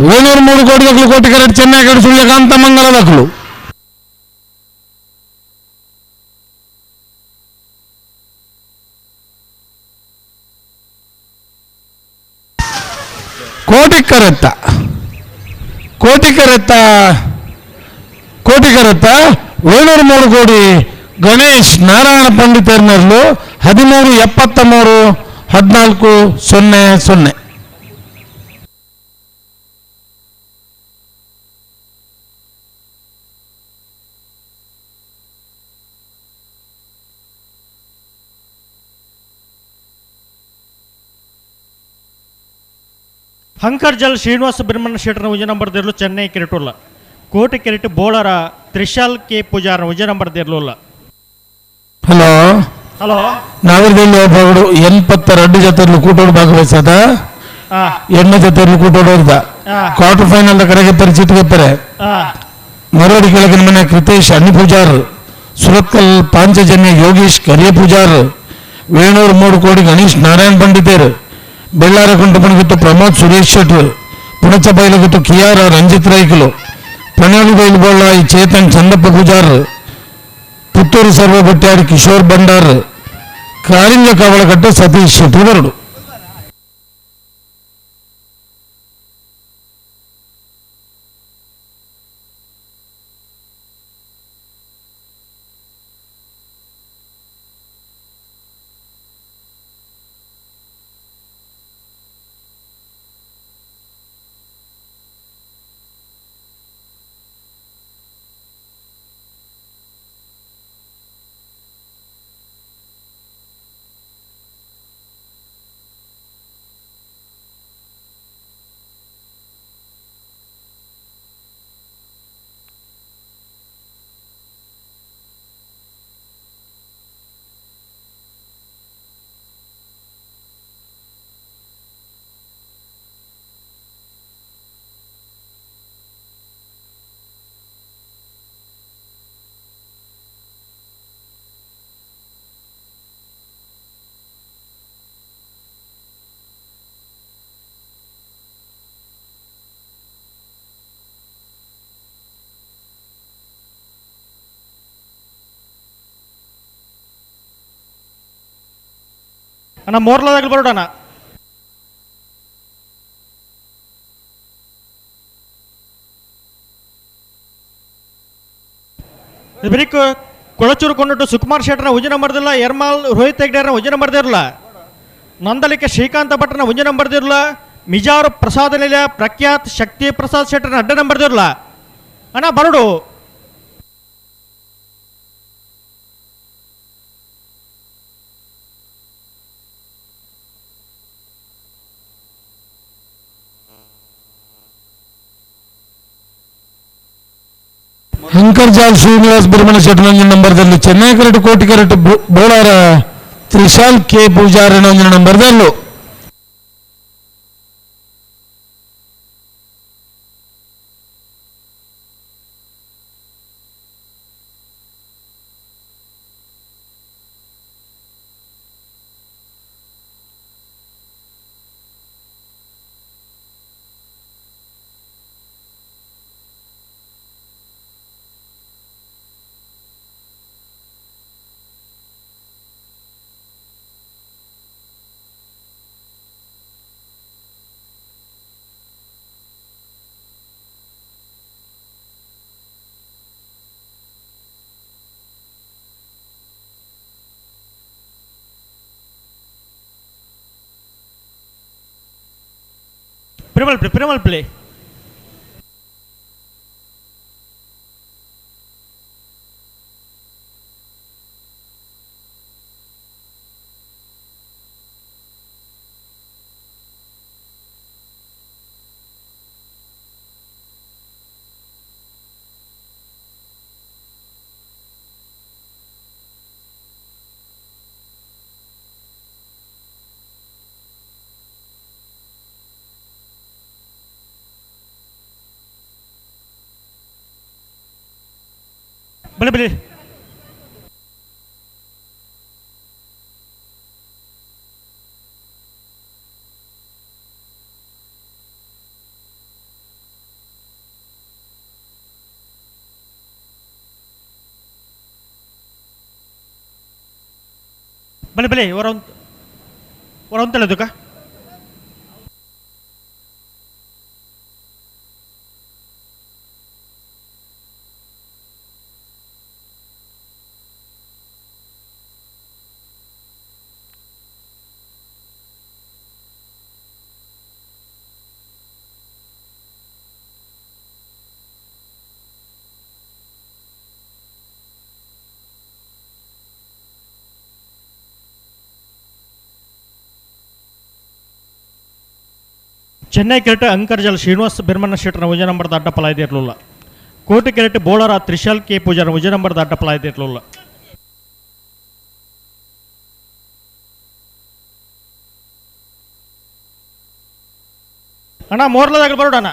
ವೇಣೂರು 3 ಕೋಟಿ ದಕ್ಕಲು ಕೋಟಿ ಕರೆಕ್ಟ್ ಚೆನ್ನೈ ಕಡೆ ಸೂರ್ಯಕಾಂತ ಮಂಗಲ ದಕ್ಕಲು ಕೋಟಿ ಕರೆತ್ತ ಕೋಟಿ ಕರೆತ್ತ ಕೋಟಿ ಕರೆತ್ತ ವೇಣೂರು 3 ಕೋಟಿ ಗಣೇಶ್ ನಾರಾಯಣ ಪಂಡಿತರ್ನರ್ಲು 13 73 14 0 0. ಹಂಕರ್ಜಲ್ ಶ್ರೀನಿವಾಸ ಬ್ರಹ್ಮಣ್ಯ ಶೆಟ್ಟರ್ನ ವಿಜಯ ನಂಬರ್ ದೇರ್ಲು ಚೆನ್ನೈ ಕೆರೆಟುಲ್ಲ ಕೋಟೆ ಕೆರೆಟು ಬೋಳರ ತ್ರಿಶಾಲ್ ಕೆ ಪೂಜಾರನ ವಿಜಯ ನಂಬರ್ ದೇರ್ಲುಲ್ಲ. ಹಲೋ ಹಲೋ ನಾಗರದಲ್ಲಿ ಒಬ್ಬರು 82 ಜೊತೆಯಲ್ಲಿ ಕೂಟೋಡು ಭಾಗವಹಿಸದ 8 ಜೊತೆಯಲ್ಲಿ ಕೂಟೋಡು ಹೋದ ಕ್ವಾರ್ಟರ್ ಫೈನಲ್ ಕರೆಗೆತ್ತಾರೆ ಚೀಟಿಗೆತ್ತಾರೆ ಮರೋಡಿ ಕೆಳಗಿನ ಮನೆ ಕೃತೇಶ್ ಅಣ್ಣಿ ಪೂಜಾರ್ ಸುರತ್ಕಲ್ ಪಾಂಚಜನ್ಯ ಯೋಗೀಶ್ ಕರಿಯ ಪೂಜಾರ್ ವೇಣೂರು 3 ಕೋಟಿ ಗಣೇಶ್ ನಾರಾಯಣ ಪಂಡಿತರು ಬೆಳ್ಳಾರ ಕುಂಟುಮನಗುತ್ತು ಪ್ರಮೋದ್ ಸುರೇಶ್ ಶೆಟ್ಟರ್ ಪುಣಚ ಬೈಲಗುತ್ತು ಕಿಯಾರ ರಂಜಿತ್ ರೈಕುಲು ಪಣೋಲಿ ಬೈಲು ಬೊಳ್ಳಾಯಿ ಚೇತನ್ ಚಂದಪ್ಪ ಪೂಜಾರ್ ಪುತ್ತೂರು ಸರ್ವ ಬಟ್ಟಾಡಿ ಕಿಶೋರ್ ಭಂಡಾರ್ ಕಾರಿಂಜ ಕವಳಕಟ್ಟೆ ಸತೀಶ್ ಶೆಟ್ಟಿ ಬರಡು. ಅಣ್ಣ ಮೋರ್ಲದಾಗ ಬರೋಣ. ಬಿರಿಕ್ ಕೊಳಚೂರು ಕೊಂಡಿಟ್ಟು ಸುಕುಮಾರ್ ಶೆಟ್ಟರ್ನ ಉಜಿನ ಬರ್ದಿಲ್ಲ, ಎರ್ಮಾಲ್ ರೋಹಿತ್ ಹೆಗ್ಡೆರ್ನ ಉಜಿನ ಬರ್ದಿರಲ್ಲ, ನಂದಲಿಕೆ ಶ್ರೀಕಾಂತ ಭಟ್ರನ ಉಜಿನ ಬರ್ದಿರಲ್ಲ, ಮಿಜಾರು ಪ್ರಸಾದ ನಿಲಯ ಪ್ರಖ್ಯಾತ್ ಶಕ್ತಿ ಪ್ರಸಾದ್ ಶೆಟ್ಟರ್ನ ಅಡ್ಡ ನಂಬರ್ದಿರಲ್ಲ. ಅಣ್ಣ ಬರಡು. ಅಂಕರ್ಜಾಲ್ ಶ್ರೀನಿವಾಸ್ ಬಿರ್ಮಣ ಶೆಟ್ಟನೊಂಜಿ ನಂಬರ್ದಲ್ಲಿ ಚೆನ್ನೈ ಕರೆಟ್ ಕೋಟಿ ಕರೆಟ್ ಬೋಳಾರ ತ್ರಿಶಾಲ್ ಕೆ ಪೂಜಾರನೊಂಜಿ ನಂಬರ್ದಲ್ಲೂ. Primal play, primal play. ಬಲೆ ಬಲೆ ಬಲೆ ಬಲೆ ಹೊರ ಹೊರ ದುಃಖ. ಚೆನ್ನೈ ಕೆರೆಟ್ ಅಂಕರ್ಜಲ್ ಶ್ರೀನಿವಾಸ್ ಬಿರ್ಮಣ್ಣ ಶೆಟ್ಟರ ಒಂಜಿ ನಂಬರ್ದ ಅಡ್ಡಪಲ ಇದಿರಲಿಲ್ಲ. ಕೋಟಿ ಕೆರೆಟ್ ಬೋಳರ ತ್ರಿಶಾಲ್ ಕೆ ಪೂಜಾರ ಒಂಜಿ ನಂಬರ್ದ ಅಡ್ಡಪಲ ಇದಿರಲಿಲ್ಲ. ಅಣ್ಣ ಮೋರ್ಲದಾಗ ಬರೋಣ.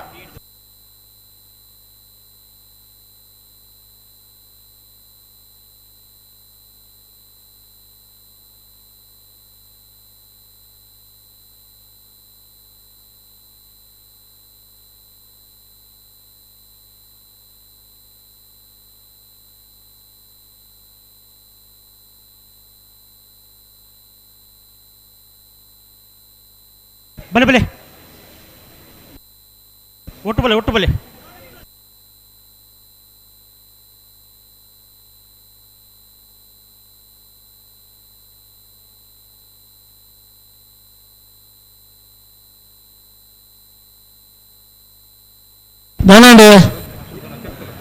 ಬಲೆ ಬಲೆ ಒಟ್ಟು ಬಲೆ ಒಟ್ಟು ಬಲೆ.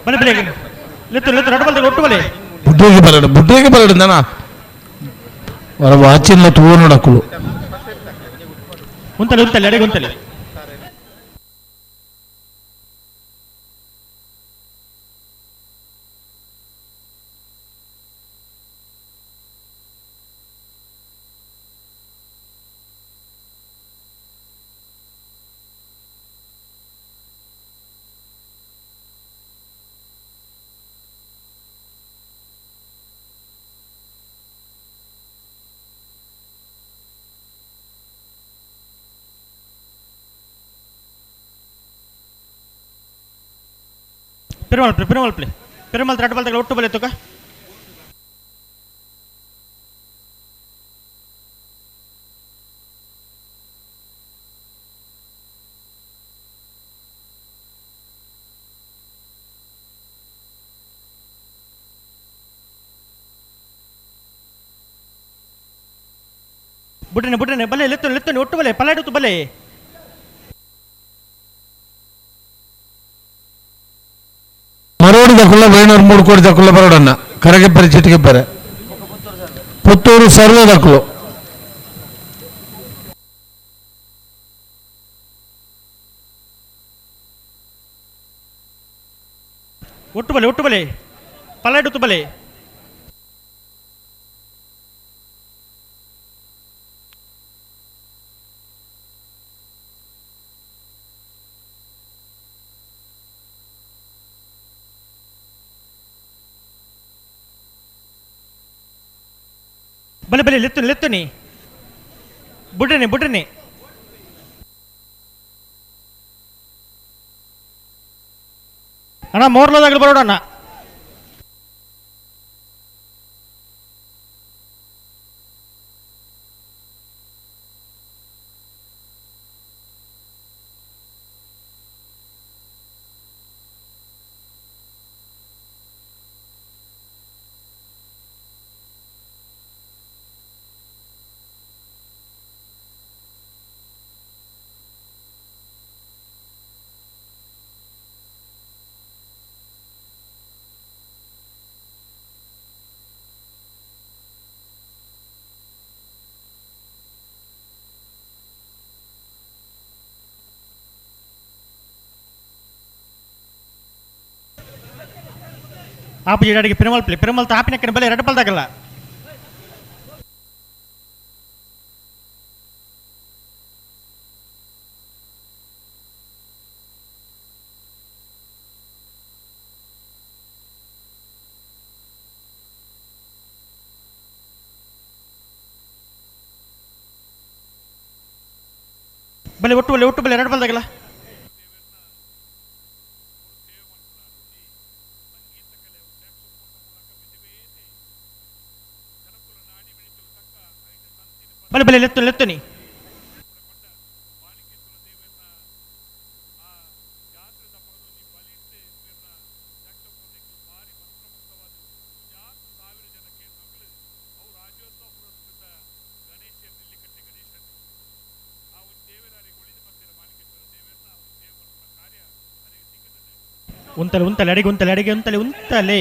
ಬಲೆ ಬಲೆ ಲೆತ್ತು ಲೆತ್ತು ರಡ್ಡು ಬಲ್ದೆ ಒಟ್ಟು ಬಲೆ. ಬುಡ್ಡೇಗೆ ಬರಡು ಬುಡ್ಡೇಗೆ ಬರಡು ನಾನ ವರ ವಾಚಿನ ತೂ ನೋಡಕ್ಕಳು. ಉಂತಲೆ ಉಂತಲೆ ಅಡೆಗೆ ಉಂತಲೆ. ಪೆರುಮಾಳ್ ಪ್ಲೇ ಪೆರುಮಾಳ್ ಪ್ಲೇ ಪೆರುಮಾಳ್ ರಡ್ಡು ಬಲ್ದಾಗ ಒಟ್ಟು ಬಲೆ ತುಕ. ಬುಡ್ರನೆ ಬುಡ್ರನೆ ಬಲೆ ಲೆತ್ತು ಲೆತ್ತು ಒಟ್ಟು ಬಲೆ ಪಲಾಡುತ್ತು ಬಲೆ. ಮರೋಡಿ ದಕ್ಕುಲ್ಲ ವೇಣೂರು ಮೂರು ಕೋಟಿ ದಕ್ಕುಲ್ಲ ಬರೋಡನ್ನ ಕರಗೆಪ್ಪರೆ ಚಿಟಿಕೆಪ್ಪರೆ ಪುತ್ತೂರು ಸರ್ವೆ ದಕ್ಕಲು. ಒಟ್ಟು ಬಲೆ ಒಟ್ಟು ಬಲೆ ಪಲ್ಲೆಡುತ್ತು ಬಲೆ ಬಲೆ ಬಲೆ ಲೆತ್ತು ಲೆತ್ತುನಿ ಬುಡ್ರನೆ ಬುಡ್ರನೆ ಅಣ್ಣ ಮೋರ್ಲದಾಗಲು ಬರೋಣ ಆಪು ಅಡಿಗೆ ಪಿರಮಲ್ ಪ್ಲೇ ಪಿರಮಲ್ ತಾಪಿನ ಬಲೆ ಎರಡು ಪಲ್ದಾಗಲ್ಲ ಬಲೆ ಒಟ್ಟು ಬಲೆ ಒಟ್ಟು ಬಲೆ ಎರಡು ಪಲ್ದಾಗಲ್ಲ ಬಲೆ ಬಲೆ ಲೆತ್ತು ಲೆತ್ತುನಿ ಉಂತಲೆ ಉಂತಲೆ ಅಡಿಗೆ ಉಂತಲೆ ಅಡಿಗೆ ಉಂತಲೆ ಉಂತಲೆ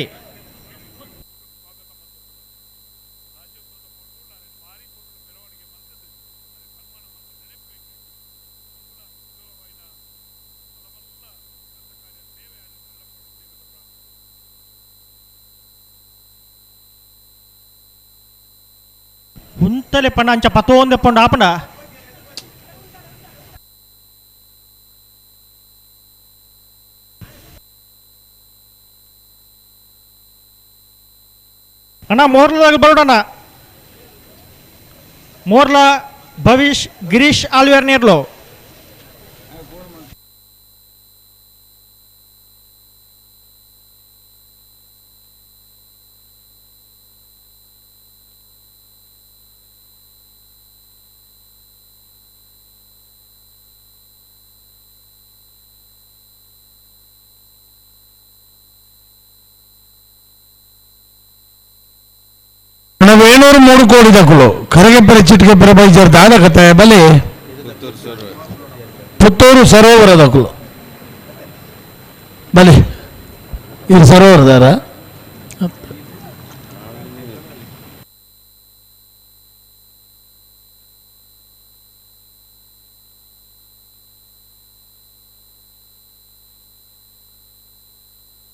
ಉಂತಲೆ ಪಂಡ ಅಂಚ ಪತೋಂದೆ ಪಂಡ ಆಪಂಡ ಅಣ್ಣ ಮೋರ್ಲಾಗ ಬರೋಣ ಮೋರ್ಲಾ ಭವಿಷ್ ಗಿರೀಶ್ ಆಲ್ವೇರ್ ನೇರ್ಲೋ ವೇಣೂರು 3 ಕೋಟಿ ದಕ್ಕಲು ಕರಗೆಪ್ಪರ ಚಿಟ್ಕೆಪ್ಪರ ಬೈಜರ್ ದಾದ ಕತೆ ಬಲಿ ಪುತ್ತೂರು ಸರೋವರ ದಕ್ಕಲು ಬಲಿ ಇದು ಸರೋವರದಾರ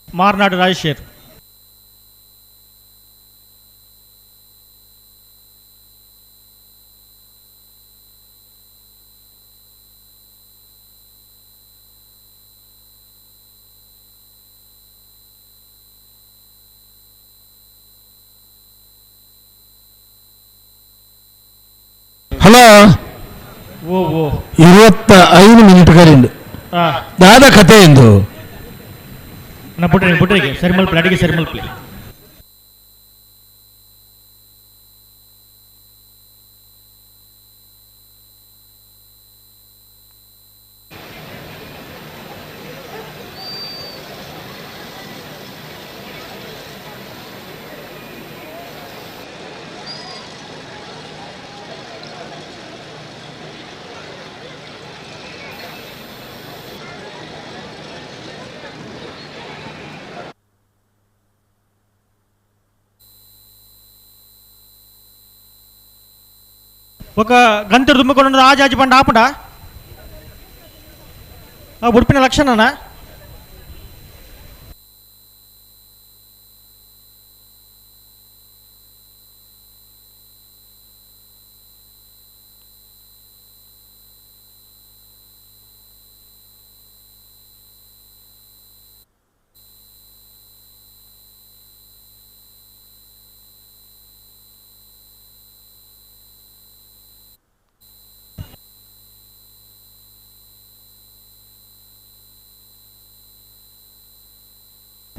ಮಾರ್ನಾಡು ರಾಜಶೇಖರ್ ಹಲೋ ಓ ಓ 25 ಮಿನಿಟ್ ಕರಿಂಡು ದಾದ ಕತೆ ಎಂದು ಬುಡ್ರಿ ಬುಡ್ರಿಗೆ ಸರಿಮಲ್ ಪ್ಲೇ ಅಡಿಗೆ ಸರಿಮಲ್ ಪ್ಲೇ ఒక గంతుడు దుమ్ముకొని ఆజాజి పండు ఆపడా ఉడిపిన లక్షణనా.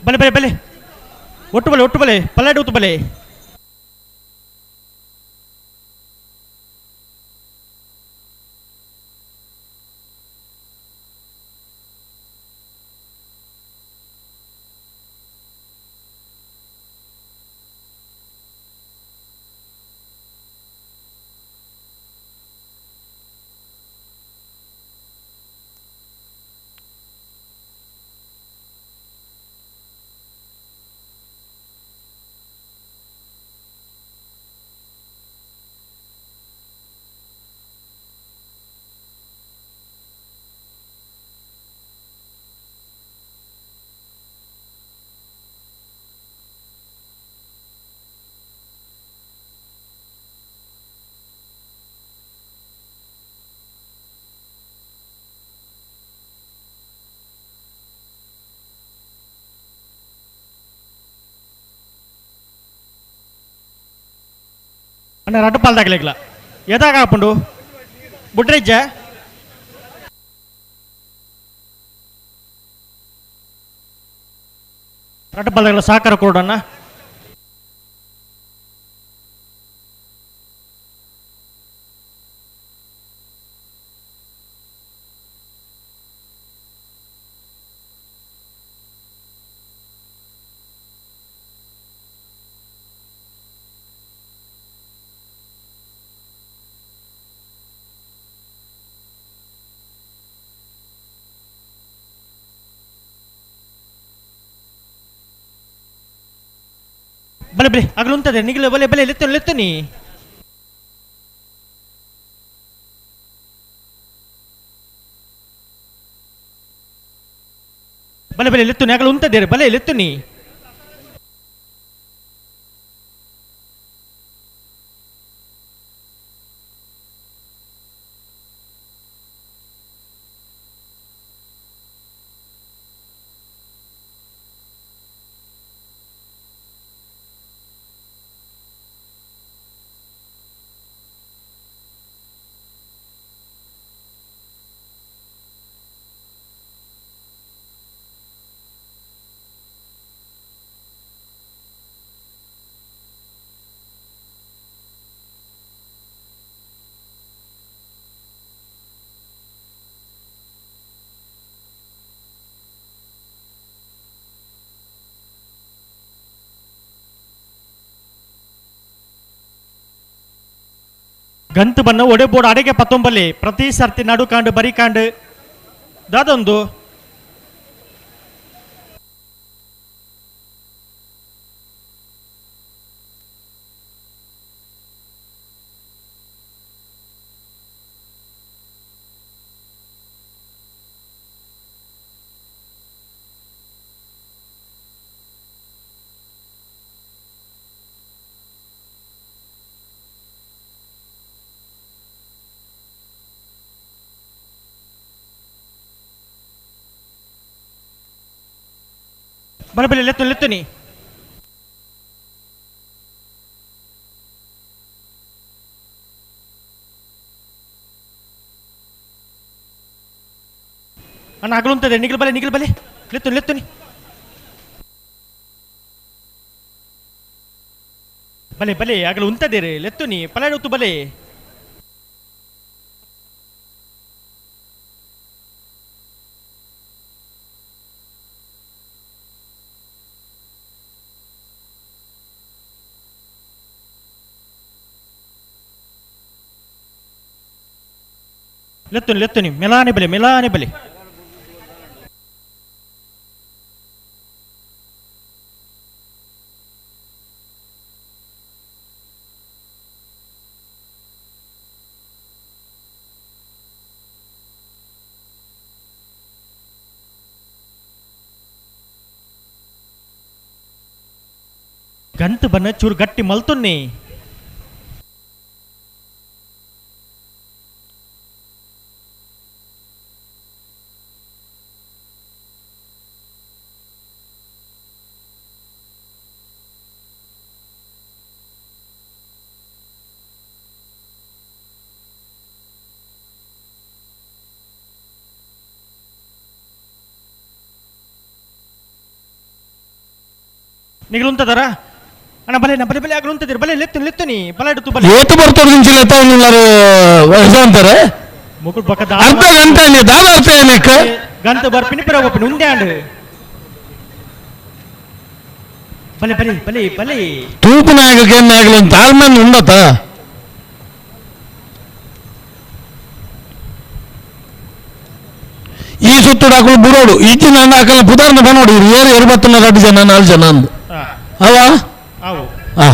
ಬಲೆ ಬಲೆ ಬಲೆ ಒಟ್ಟು ಬಲೆ ಒಟ್ಟು ಬಲೆ ಪಲ್ಲಾಡಿ ಒತ್ತು ಬಲೆ ಅಣ್ಣ ರಡ್ಡು ಪಾಲ್ದಾಗಲಿಲ್ಲ ಎದಾಗ ಹಾಕೊಂಡು ಬುಡ್ರಿಜ್ಜ ರಡ್ಡು ಪಾಲ್ದಾಗಲ ಸಹಕಾರ ಕೊಡೋಣ. ಬಲೆ ಬಲೆ ಅಗಲುಂತದೆ ನಿಗಲು ಬಲೆ ಬಲೆ ಲೆತ್ತು ಲೆತ್ತು ನೀ ಬಲೆ ಬಲೆ ಲೆತ್ತು ಅಗಲು ಉಂತದೆ ಬಲೆ ಲೆತ್ತು ನೀ ಗಂತು ಬಣ್ಣ ಒಡೆ ಬೋರ್ಡ್ ಅಡೆಗೆ ಪತ್ತೊಂಬಲ್ಲಿ ಪ್ರತಿ ಸರ್ತಿ ನಡು ಕಾಂಡು ಬರಿ ಕಾಂಡು ದಾದೊಂದು ಬಲೆ ಬಲೆ ಲೆತ್ತು ಲೆತ್ತು ನೀ ಅಣ್ಣ ಅಗಲುಂತದೆ ನಿಗಲು ಬಲೆ ನಿಗಲು ಬಲೆ ಲೆತ್ತು ಲೆತ್ತು ನೀ ಬಲೆ ಬಲೆ ಅಗಲು ಉಂತದೆ ರೇ ಲೆತ್ತು ನೀ ಪಲಾಡುತ್ತು ಬಲೆ ಲೆತ್ತು ಲೆತ್ತು ನೀ ಮೆಲಾನೆ ಬಲೆ ಮೆಲಾನೆ ಬಲೆ ಗಂಟು ಬನ್ನ ಚೂರು ಗಟ್ಟಿ ಮಲ್ತೊನ್ನಿ ನಿಗಲುಂತದಾರ ಅಣ್ಣ ಬಲೆ ನಾ ಬಲೆ ಬಲೆ ಆಗಲು ಉಂತದಿರು ಬಲೆ ಲೆತ್ತು ಲೆತ್ತುನಿ ಬಲ ಇಡ್ತು ಬಲೆ ಏತು ಬರ್ತೋಡು ನಿಂಚಿಲ್ಲ ಎತ್ತಾವನ್ನುಲ್ಲಾರು ಅಂತಾರೆ ಮುಗುಳ್ ಬೊಕ್ಕ ಅರ್ಧ ಗಂಟೆ ಅನ್ನಿ ದಾದ ಅರ್ಥ ಏನಕ್ಕೆ ಗಂತ ಬರ್ಪಿನಿ ಪಿರ ಒಪ್ಪಿನಿ ಉಂದೆ ಆಂಡ್ ಬಲೆ ಬಲೆ ಬಲೆ ಬಲೆ ತೂಪು ನಾಯಕಕ್ಕೆ ಏನಾಗಲಿ ಅಂತ ತಾಳ್ಮೆನ್ ಉಂಡತ ಈ ಸುತ್ತು ಡಾಕುಲು ಬುರೋಡು ಈಚಿನ ಹಾಕಲ್ಲ ಪುದಾರ್ನ ಬನೋಡು ಏರು ಎರಬತ್ತನ 2 ಜನ 4 ಜನ ಅಂದು ಅವ ಆವು ಆ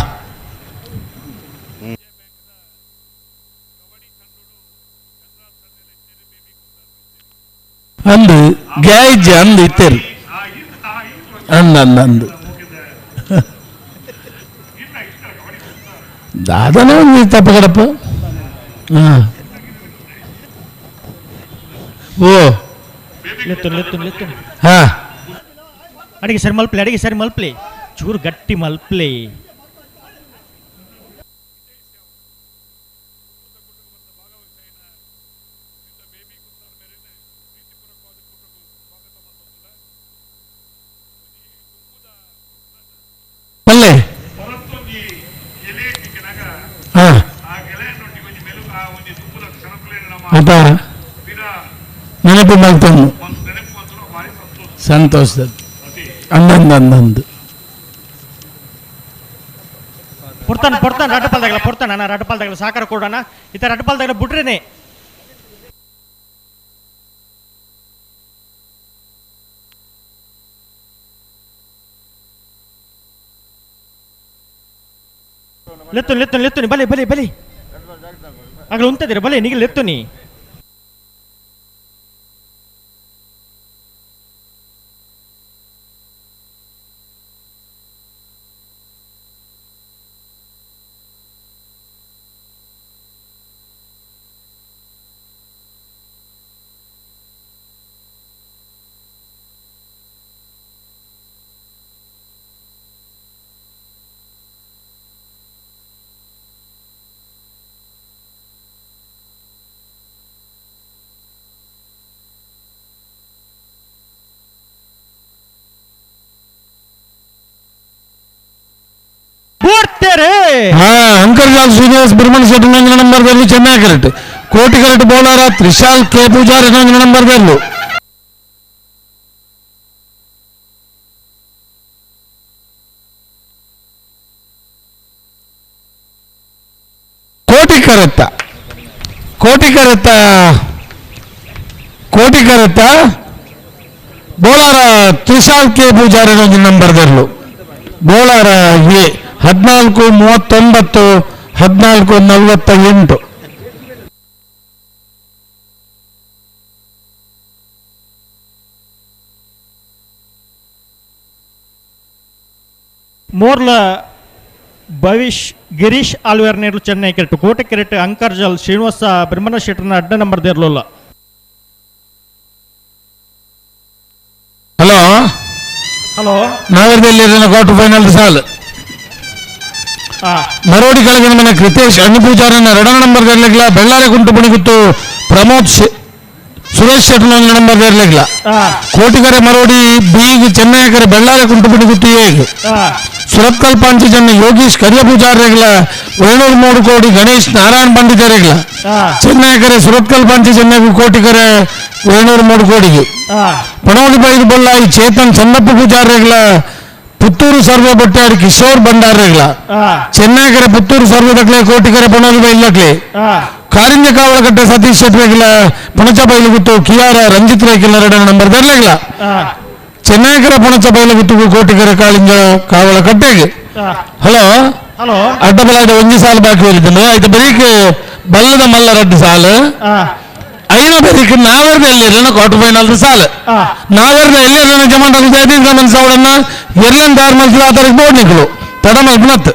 ಅಂದು ಗ್ಯಾಯ್ಜ ಅಂದು ಇತ್ತೇರು ಅಂದ ಅಂದ ಅಂದು ದಾದನ ಒಂದು ತಪ್ಪ ಕಡಪ್ಪ. ಹಾಂ ಓ ಲೆತ್ತು ಲೆತ್ತು ಲೆತ್ತು ಹಾಂ ಅಡಿಗೆ ಸರಿ ಮಲ್ಪ್ಲೆ ಅಡಿಗೆ ಸರಿ ಮಲ್ಪ್ಲೆ ಚೂರು ಗಟ್ಟಿ ಮಲ್ಪ್ಲೆ. ಪಲ್ಲೆ ಹಾಂ ಅದ ನೆನಪು ಮಾಡ್ತಾನು ಸಂತೋಷದ ಅಂದಂದು ಪೊರ್ತಾನ ಪೊರ್ತಾನ ರಡ್ಡಪಾಲ್ದಾಗಲ ಪೊರ್ತಾನ ಅಣ್ಣ ರಡ್ಡಪಾಲ್ದಾಗಲ ಸಾಕಾರ ಕೊಡೋಣ ಈ ಥರ ರಡ್ಡಪಾಲ್ದಾಗಲ ಬಿಟ್ರೇನೆ. ಲೆತ್ತು ಲೆತ್ತು ಲೆತ್ತುನಿ ಬಲೆ ಬಲೆ ಬಲೆ ಆಗಲ ಉಂತದಿರ ಬಲೆ ನಿಗಲ್ ಲೆತ್ತುನಿ. ಅಂಕರ್ಜಾಲ್ ಶ್ರೀನಿವಾಸ್ ಬಿರ್ಮಣ್ ಶೆಟ್ಟಿ ಇನ್ನೊಂದು ನಂಬರ್ದಲ್ಲಿ ಚೆನ್ನೈ ಕರೆಕ್ಟ್ Koti correct bowler Trishal K Pujar ಇನ್ನೊಂದು ನಂಬರ್ದಲ್ಲೂ. ಕೋಟಿ ಕರೆತ್ತ ಕೋಟಿ ಕರೆತ್ತ ಕೋಟಿ ಕರೆತ್ತ ಬೌಲರ್ ತ್ರಿಶಾಲ್ ಕೆ ಪೂಜಾರ್ ಇನ್ನೊಂದು ನಂಬರ್ದಲ್ಲೂ ಬೌಲರ್ ಎ 14 39 14 48. Morla Bhavish Girish ಆಲ್ವೇರ್ ನೇರ್ಲು ಚೆನ್ನೈ ಕೆರೆಟ್ ಕೋಟೆ ಕೆರೆಟ್ ಅಂಕರ್ಜಲ್ ಶ್ರೀನಿವಾಸ ಬ್ರಹ್ಮಣ ಶೆಟ್ಟರ್ನ ಅಡ್ಡ ನಂಬರ್ ದೇರ್ಲುಲ್ಲ. ಹಲೋ ಹಲೋ ನಾಗರದಲ್ಲಿ ಕ್ವಾರ್ಟರ್ ಫೈನಲ್ ಸಾಲ್ ಮರೋಡಿ ಕೆಳಗಿನ ಮನೆ ಕೃತೇಶ್ ಅಣ್ಣಿ ಪೂಜಾರನ್ನ ಎರಡನೇ ನಂಬರ್ ಇರಲಿಲ್ಲ. ಬೆಳ್ಳಾರೆ ಕುಂಟು ಬಣಿಗುತ್ತು ಪ್ರಮೋದ್ ಸುರೇಶ್ ಶೆಟ್ಟರ್ ನಂಬರ್ ಇರಲಿಲ್ಲ. ಕೋಟಿಕರೆ ಮರೋಡಿ ಬೀಗ್ ಚೆನ್ನೈಕರೆ ಬೆಳ್ಳಾರೆ ಕುಂಟು ಬಣಿಗುತ್ತು ಹೇಗೆ ಸುರತ್ಕಲ್ ಪಾಂಚಜನ್ಯ ಯೋಗೀಶ್ ಕರಿಯ ಪೂಜಾರಿಗಳ ವೇಣೂರು ಮೂಡುಕೋಡಿ ಗಣೇಶ್ ನಾರಾಯಣ ಪಂಡಿತರಿಗಳ ಚೆನ್ನೈಕರೆ ಸುರತ್ಕಲ್ ಪಾಂಚಜನ್ಯ ಕೋಟಿಕರೆ ವೇಣೂರು ಮೂಡುಕೋಡಿಗೆ ಪಣೋಲಿ ಬೈದು ಬೊಲ್ಲಾಯಿ ಚೇತನ್ ಚನ್ನಪ್ಪ ಪೂಜಾರಿಗಳ ಪುತ್ತೂರು ಸರ್ವೆ ಬೊಟ್ಟಾಡಿ ಕಿಶೋರ್ ಭಂಡಾರಿಗಳ ಚೆನ್ನೈಕರೆ ಪುತ್ತೂರು ಸರ್ವೆ ದಕ್ಲೆ ಕೋಟಿಕರೆ ಪಣೋಲಿ ಬೈಲಕ್ಲೆ ಕಾರಿಂಜ ಕಾವಲಕಟ್ಟೆ ಸತೀಶ್ ಶೆಟ್ರಿಗಳ ಪಣಚ ಬೈಲುಗುತ್ತು ಕಿಯಾರ ರಂಜಿತ್ ರೇಕಿಲ್ಲ ಎರಡನೇ ನಂಬರ್ ದರ್ಲೆಗಳ ಚೆನ್ನೈಕರ ಪಣಚ ಬೈಲುಗುತ್ತು ಕೋಟಿಕರೆ ಕಾಳಿಂಜ ಕಾವಲಕಟ್ಟೆಗೆ. ಹಲೋ ಹಲೋ ಅಡ್ಡಬಲಾದ ಒಂಜಿ ಸಾಲು ಬಾಕಿ ಹೋಗಿದ್ದು ಆಯ್ತು ಬರೀಕ್ ಬಲ್ಲದ ಮಲ್ಲ ರಡ್ಡು ಸಾಲು ಐನ ಬರೀಕ್ ನಾವೆರ್ದ ಎಲ್ಲಿ ಕ್ವಾರ್ಟರ್ ಫೈನಲ್ ಸಾಲು ನಾವೆರ್ದ ಎಲ್ಲಿ ಜಮಾನ್ ಮನ್ಸಾವಡನ್ನ ಎರ್ಲನ್ ದಾರ್ ಮಲ್ಸಲ ಆತರಿಗೆ ಬೋರ್ಡ್ ನಿಕ್ಕಲು ತಡ ಮಲ್ಪನತ್ತು.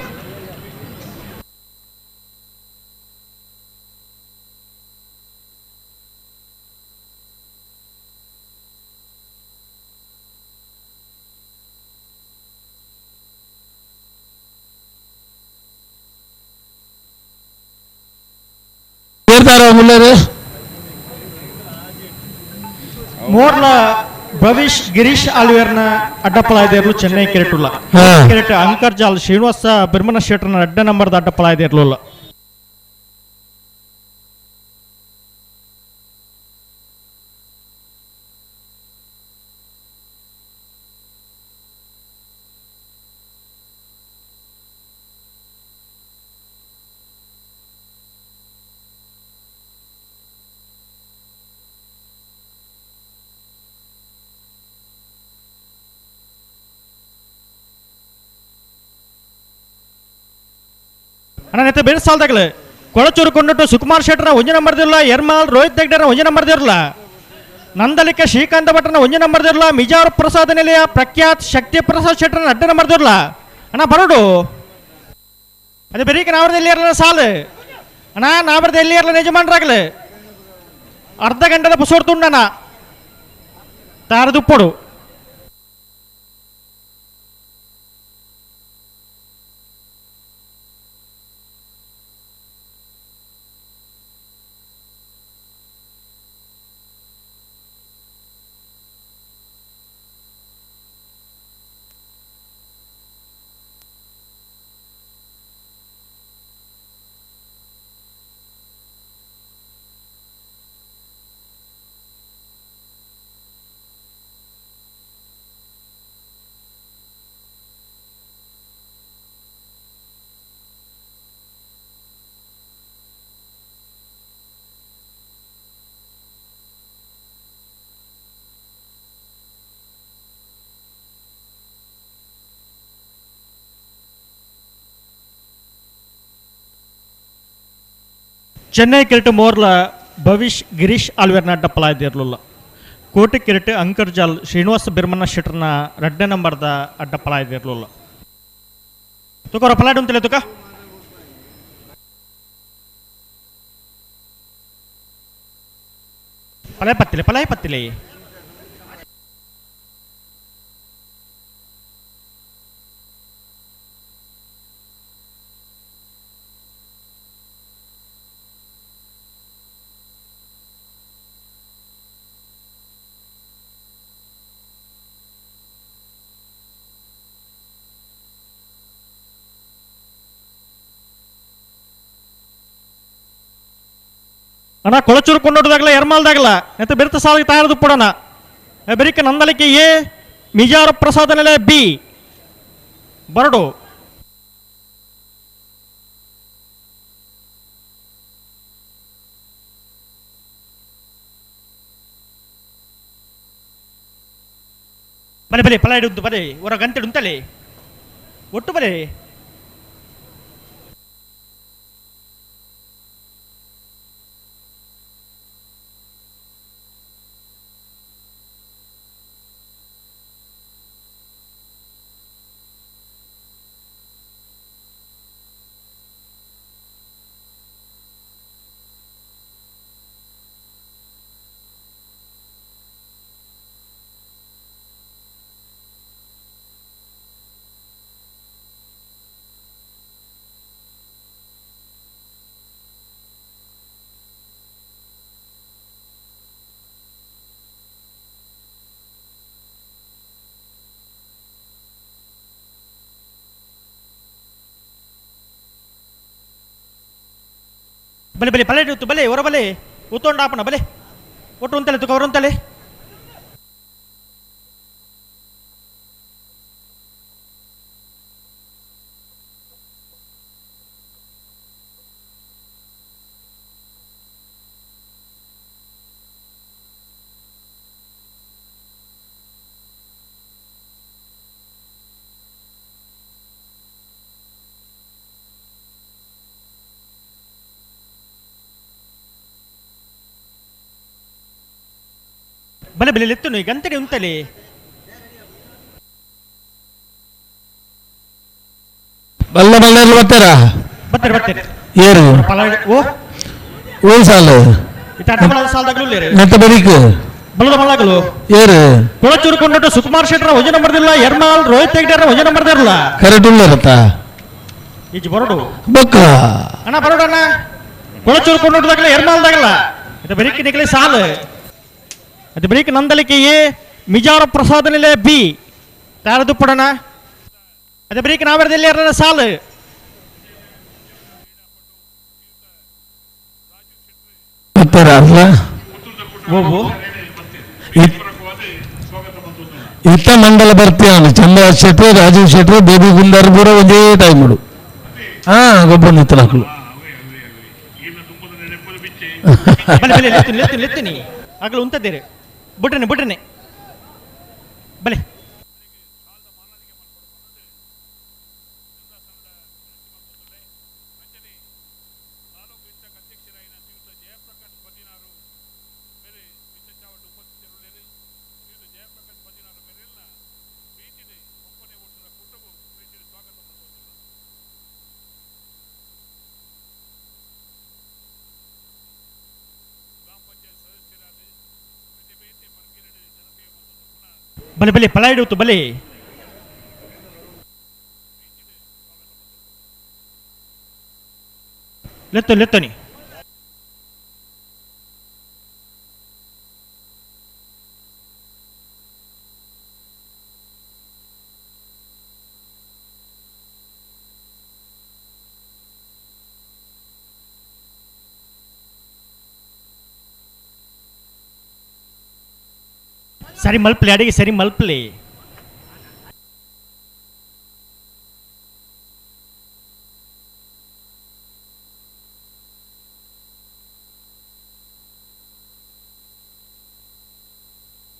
ಮೋರ್ಲ Bhavish Girish ಆಳ್ವೇರ್ನ ಅಡ್ಡಪ್ಪಲಾಯ್ದಿರ್ಲು ಚೆನ್ನೈ ಕೆರೆಟುಲ್ಲ ಕೆರೆಟ್ ಅಂಕರ್ಜಾಲ್ ಶ್ರೀನಿವಾಸ ಬಿರ್ಮನ ಶೆಟ್ಟರ್ನ ಅಡ್ಡ ನಂಬರ್ದ ಅಡ್ಡಪ್ಪಲಾಯ್ದಿರ್ಲುಲ್ಲ. ಅಣ್ಣ ಬೇರೆ ಸಾಲದಾಗಲೇ ಕೊಳಚೂರು ಕೊಂಡಟ್ಟು ಸುಕುಮಾರ್ ಶೆಟ್ಟರ ಒಂಜಿ ನಂಬರ್ದಿರಲ್ಲ, ಎರ್ಮಾಲ್ ರೋಹಿತ್ ಹೆಗ್ಡೆರ ಒಂಜಿ ನಂಬರ್ದಿರಲ್ಲ, ನಂದಲಿಕ ಶ್ರೀಕಾಂತ ಭಟ್ರನ ಒಂಜಿ ನಂಬರ್ದಿರಲ್ಲ, ಮಿಜಾರ್ ಪ್ರಸಾದ್ ನಿಲಯ ಪ್ರಖ್ಯಾತ್ ಶಕ್ತಿ ಪ್ರಸಾದ್ ಶೆಟ್ಟರನ ಅಡ್ಡ ನಂಬರ್ದಿರಲ್ಲ. ಅಣ್ಣ ಬರೋಡು ಅದೇ ಬೆರೀಕ ನಾವ್ರದ ಎಲ್ಲಿ ಇರಲ್ಲ ಸಾಲು ಅಣ್ಣ, ನಾವ್ರದ ಎಲ್ಲಿ ಇರಲ್ಲ ಯಜಮಾನ್ರಾಗಲೇ ಅರ್ಧ ಗಂಟೆದ ಪುಸೋಡ್ತುಂಡಣ್ಣ ತಾರದುಪ್ಪಡು. ಚೆನ್ನೈ ಕಿರಿಟು ಮೋರ್ಲ ಭವಿಷ್ ಗಿರೀಶ್ ಆಲ್ವೇರ್ನ ಅಡ್ಡಪ್ಪಲಾಯ್ದಿರ್ಲಿಲ್ಲ. ಕೋಟೆ ಕಿರಿಟು ಅಂಕರ್ಜಾಲ್ ಶ್ರೀನಿವಾಸ ಬಿರ್ಮನ್ನ ಶೆಟ್ಟರ್ನ ರಡ್ಡೆ ನಂಬರ್ದ ಅಡ್ಡಪ್ಪಲಾಯ್ದಿರ್ಲಿಲ್ಲ. ತುಕೋರ ಪಲಾಡು ಅಂತಲೇ ತುಕ ಪಲಾಯ್ ಪತ್ತಿಲೆ ಪಲಾಯ್ ಪತ್ತಿಲೆ. ಅಣ್ಣ ಕೊಳಚೂರು ಕೊಂಡೋಟದಾಗಲ ಎರ್ಮಾಲ್ದಾಗಲ ನೆತ್ತ ಬೆರ್ತ ಸಾಲಿಗೆ ತಯಾರದು ಪಡೋಣ ಬೆರಿಕ ನಂದಲಿಕೆ ಎ ಮಿಜಾರ ಪ್ರಸಾದ ನೆಲೆ ಬಿ ಬರಡು. ಬಲೆ ಬಲೆ ಪಲ ಹಿಡಿದು ಬಲೆ ಹೊರ ಗಂಟೆ ಉಂಟಲೆ ಒಟ್ಟು ಬಲೆ. ಬಲೆ ಬಲೆ ಪಲೆ ಇತ್ತು ಬಲೆ ಹೊರ ಬಲೆ ಉತ್ತೊಂಡ ಆಪಣ ಬಲೆ ಒಟ್ಟು ಅಂತಲೆ ತುಕ ಹೊರಂತಲೆ. ಬಲೆ ಬಲೆ ಲೆತ್ತುನು ಗಂತಡಿ ಉಂತಲೆ. ಬಲ್ಲ ಬಲ್ಲ ಬರ್ತಾರಾ? ಬರ್ತಾರೆ ಬರ್ತಾರೆ. ಏರು ಓ ಓ ಸಾಲು ನೆತ್ತ ಬರೀಕ್ ಬಲದ ಮಳ್ಳಾಗಲು ಏರು ಕೊಳಚೂರು ಕೊಂಡಟ್ಟು ಸುಕುಮಾರ್ ಶೆಟ್ಟರ ವಜನ ಬರ್ದಿಲ್ಲ, ಎರ್ಮಾಲ್ ರೋಹಿತ್ ಹೆಗ್ಡೆರ ವಜನ ಬರ್ದಿರಲ್ಲ. ಕರೆಕ್ಟ್ ಉಳ್ಳರತ್ತ ಈಜ್ ಬರೋಡು ಬೊಕ್ಕ ಅಣ್ಣ ಬರೋಡು ಅಣ್ಣ. ಕೊಳಚೂರು ಕೊಂಡೋಟದಾಗಲ ಎರ್ಮಾಲ್ದಾಗಲ ಇದು ಬೆರಿಕಿ ನಿಕಲಿ ಸಾಲು ಅದು ಬೆರಿಕಿ ನಂದಲಿಕೆ ಎ Mijar ಪ್ರಸಾದನಿಲೆ B ತಾರದುಪ್ಪಡಣ ಅದೇ ಬ್ರೇಕ್ ನಾವರದಲ್ಲಿ ಎರಡನೇ ಸಾಲು ಇತ್ತ ಮಂಡಲ ಬರ್ತೀಯ ಚಂದ್ರ ಶೆಟ್ರು ರಾಜೀವ್ ಶೆಟ್ರು ಬೇಬಿ ಗುಂಡಾರ್ ಪೂರ ಒಂದೇ ಟೈಮ್ ಹಾ ಗೊಬ್ಬರ ನಿತ್ತಲಾಕಲು ಆಗಲು ಉಂತದ್ದೀರಿ ಬುಡ್ರನೆ ಬುಡ್ರನೆ ಬಲೆ ಬಲೆ ಬಲೆ ಪಲ ಹಿಡಿಯುತ್ತು ಬಲೆ ಲೆತ್ತು ಲೆತ್ತನಿ ಸರಿ ಮಲ್ಪಲಿ ಅಡಿಗೆ ಸರಿ ಮಲ್ಪಲಿ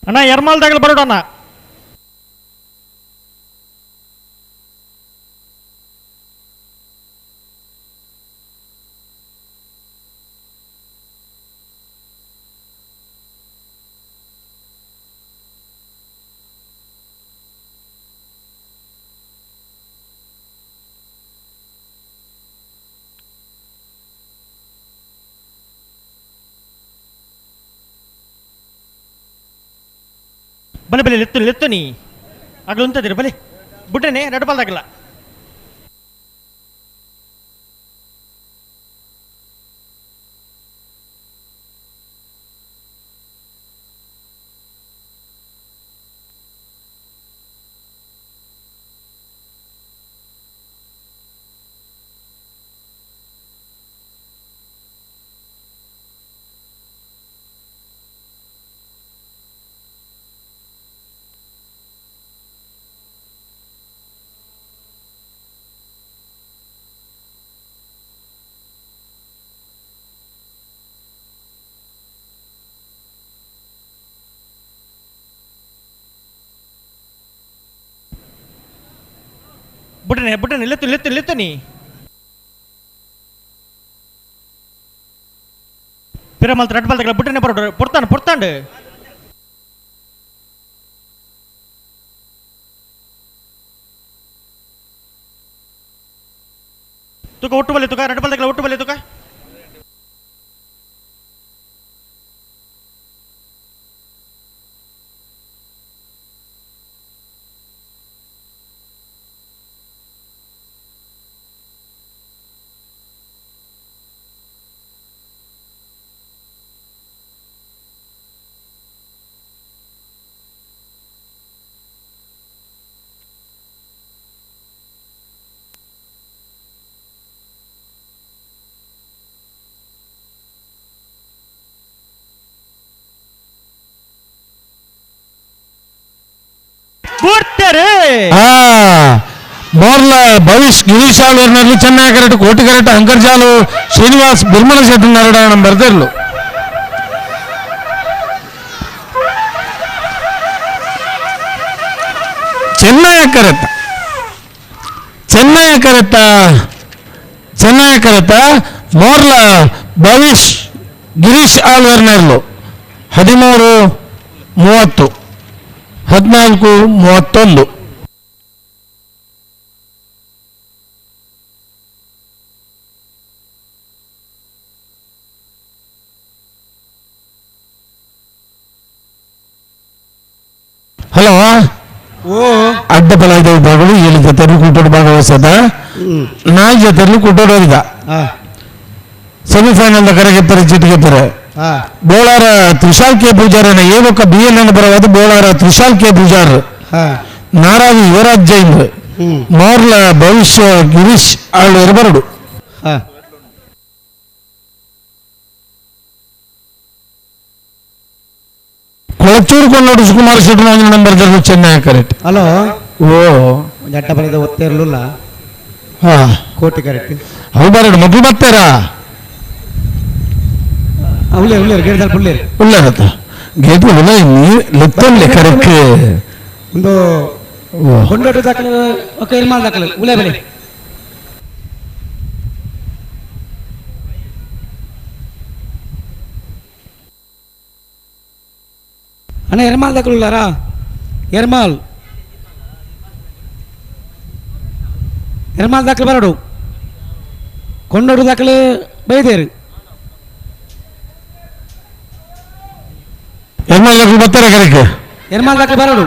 ಅಣ್ಣ ಎರ್ಮಾಲ್ದಾಗಲಿ ಬರೋಣ ಬಲೆ ಬಲೆ ಲೆತ್ತು ಲೆತ್ತು ನೀ ಆಗಲು ಉಂತದಿರ ಬಲೆ ಬುಡ್ರನೆ ರೆಡ್ ಬಾಲ್ದಾಗಲ್ಲ ಬುಡ್ರನೆ ಬುಡ್ರನೆ ಲೆತ್ತು ಲೆತ್ತು ಲೆತ್ತು ನೀ ಪಿರಮಲ್ ರೆಡ್ ಬಾಲ್ ಬುಡ್ರನೆ ಬರೋಡು ಪೊರ್ತಾಂಡು ಪೊರ್ತಾಂಡು ತುಕ ಒಟ್ಟು ಬಲ್ಲಿ ತುಕ ರೆಡ್ ಬಾಲ್ ಒಟ್ಟು ಬಲ್ಲಿ ತುಕ ಮೋರ್ಲ ಭವಿಷ್ ಗಿರೀಶ್ ಆಳೂರಿನಲ್ಲಿ ಚೆನ್ನಾಗಿ correct Koti correct ಅಂಕರ್ಜಾಲು Srinivas ಬಿರ್ಮಲ Shetty ನರಡ ಬರ್ದಿರ್ಲು Chennaya ಕರೆತ Chennaya ಕರೆತ Chennaya ಕರೆತ ಮೋರ್ಲ Bhavish Girish ಆಳ್ವರ್ನರ್ಲು 13 30 14 31. Hello, ಅಡ್ಡ ಬಲ ಇದೆ ವಿಭಾಗಗಳು 7 ಜೊತೆಯಲ್ಲಿ ಕೂಟೋಡು ಭಾಗವಹಿಸದ, 4 ಜೊತೆಯಲ್ಲಿ ಕೂಟೋಡು ಹೋಗಿದ. ಸೆಮಿಫೈನಲ್ ಕರೆಗೆ ಪರೆ ಚೀಟಿಗೆ ಪರೆ Bolar Trishal K ಪೂಜಾರನ ಏವೊಕ್ಕ B N N ಬರವಾದ Bolar Trishal K Pujar Naravi Yuvraj Jain Morla ಭವಿಷ್ಯ ಗಿರೀಶ್ ಆಳ್ವೇರು ಬರಡು. ಕೊಳಚೂರು ಕೊಂಡೋಡು ಸುಕುಮಾರ್ ಶೆಟ್ಟಿ ನಂಬರ್ ಚೆನ್ನೈ ಕರೆಕ್ಟ್. ಹಲೋ ಓ ಅಡ್ಡ ಬರೆದ ಒತ್ತೇ ಇರಲಿಲ್ಲ. ಹಾ ಕೋಟಿ ಕರೆಕ್ಟ್. ಅವು ಬರಡು ಮೊದಲು ಬರ್ತಾರಾ? ಉಳ್ಳೇರು ಉಳ್ಳೇರು ಗೇಟ್ ಉಳ್ಳೇರು ಉಳ್ಳೇರತ್ತ ಗೇಟ್ ಉಳ್ಳ ಲೆತ್ತೊಲ್ಲೆ ಕರೆಕ್ಟ್. ಒಂದು ಕೊಂಡೋಟು ದಾಖಲೆ ಓಕೆ ಇರ್ಮಾಲ್ ದಾಖಲೆ ಉಳ್ಳೆ ಬೆಲೆ ಅಣ್ಣ ಎರ್ಮಾಲ್ ದಾಖಲೆ ಉಳ್ಳಾರಾ? ಎರ್ಮಾಲ್ ಎರ್ಮಾಲ್ ದಾಖಲೆ ಬರಡು ಕೊಂಡೋಡು ದಾಖಲೆ ಬೈದೇರು. ಎರ್ಮಾಲ್ ದಾಖಲೆ ಬರ್ತಾರೆ ಕರೆಕ್ಟ್. ಎರ್ಮಾಲ್ ದಾಖಲೆ ಬರಡು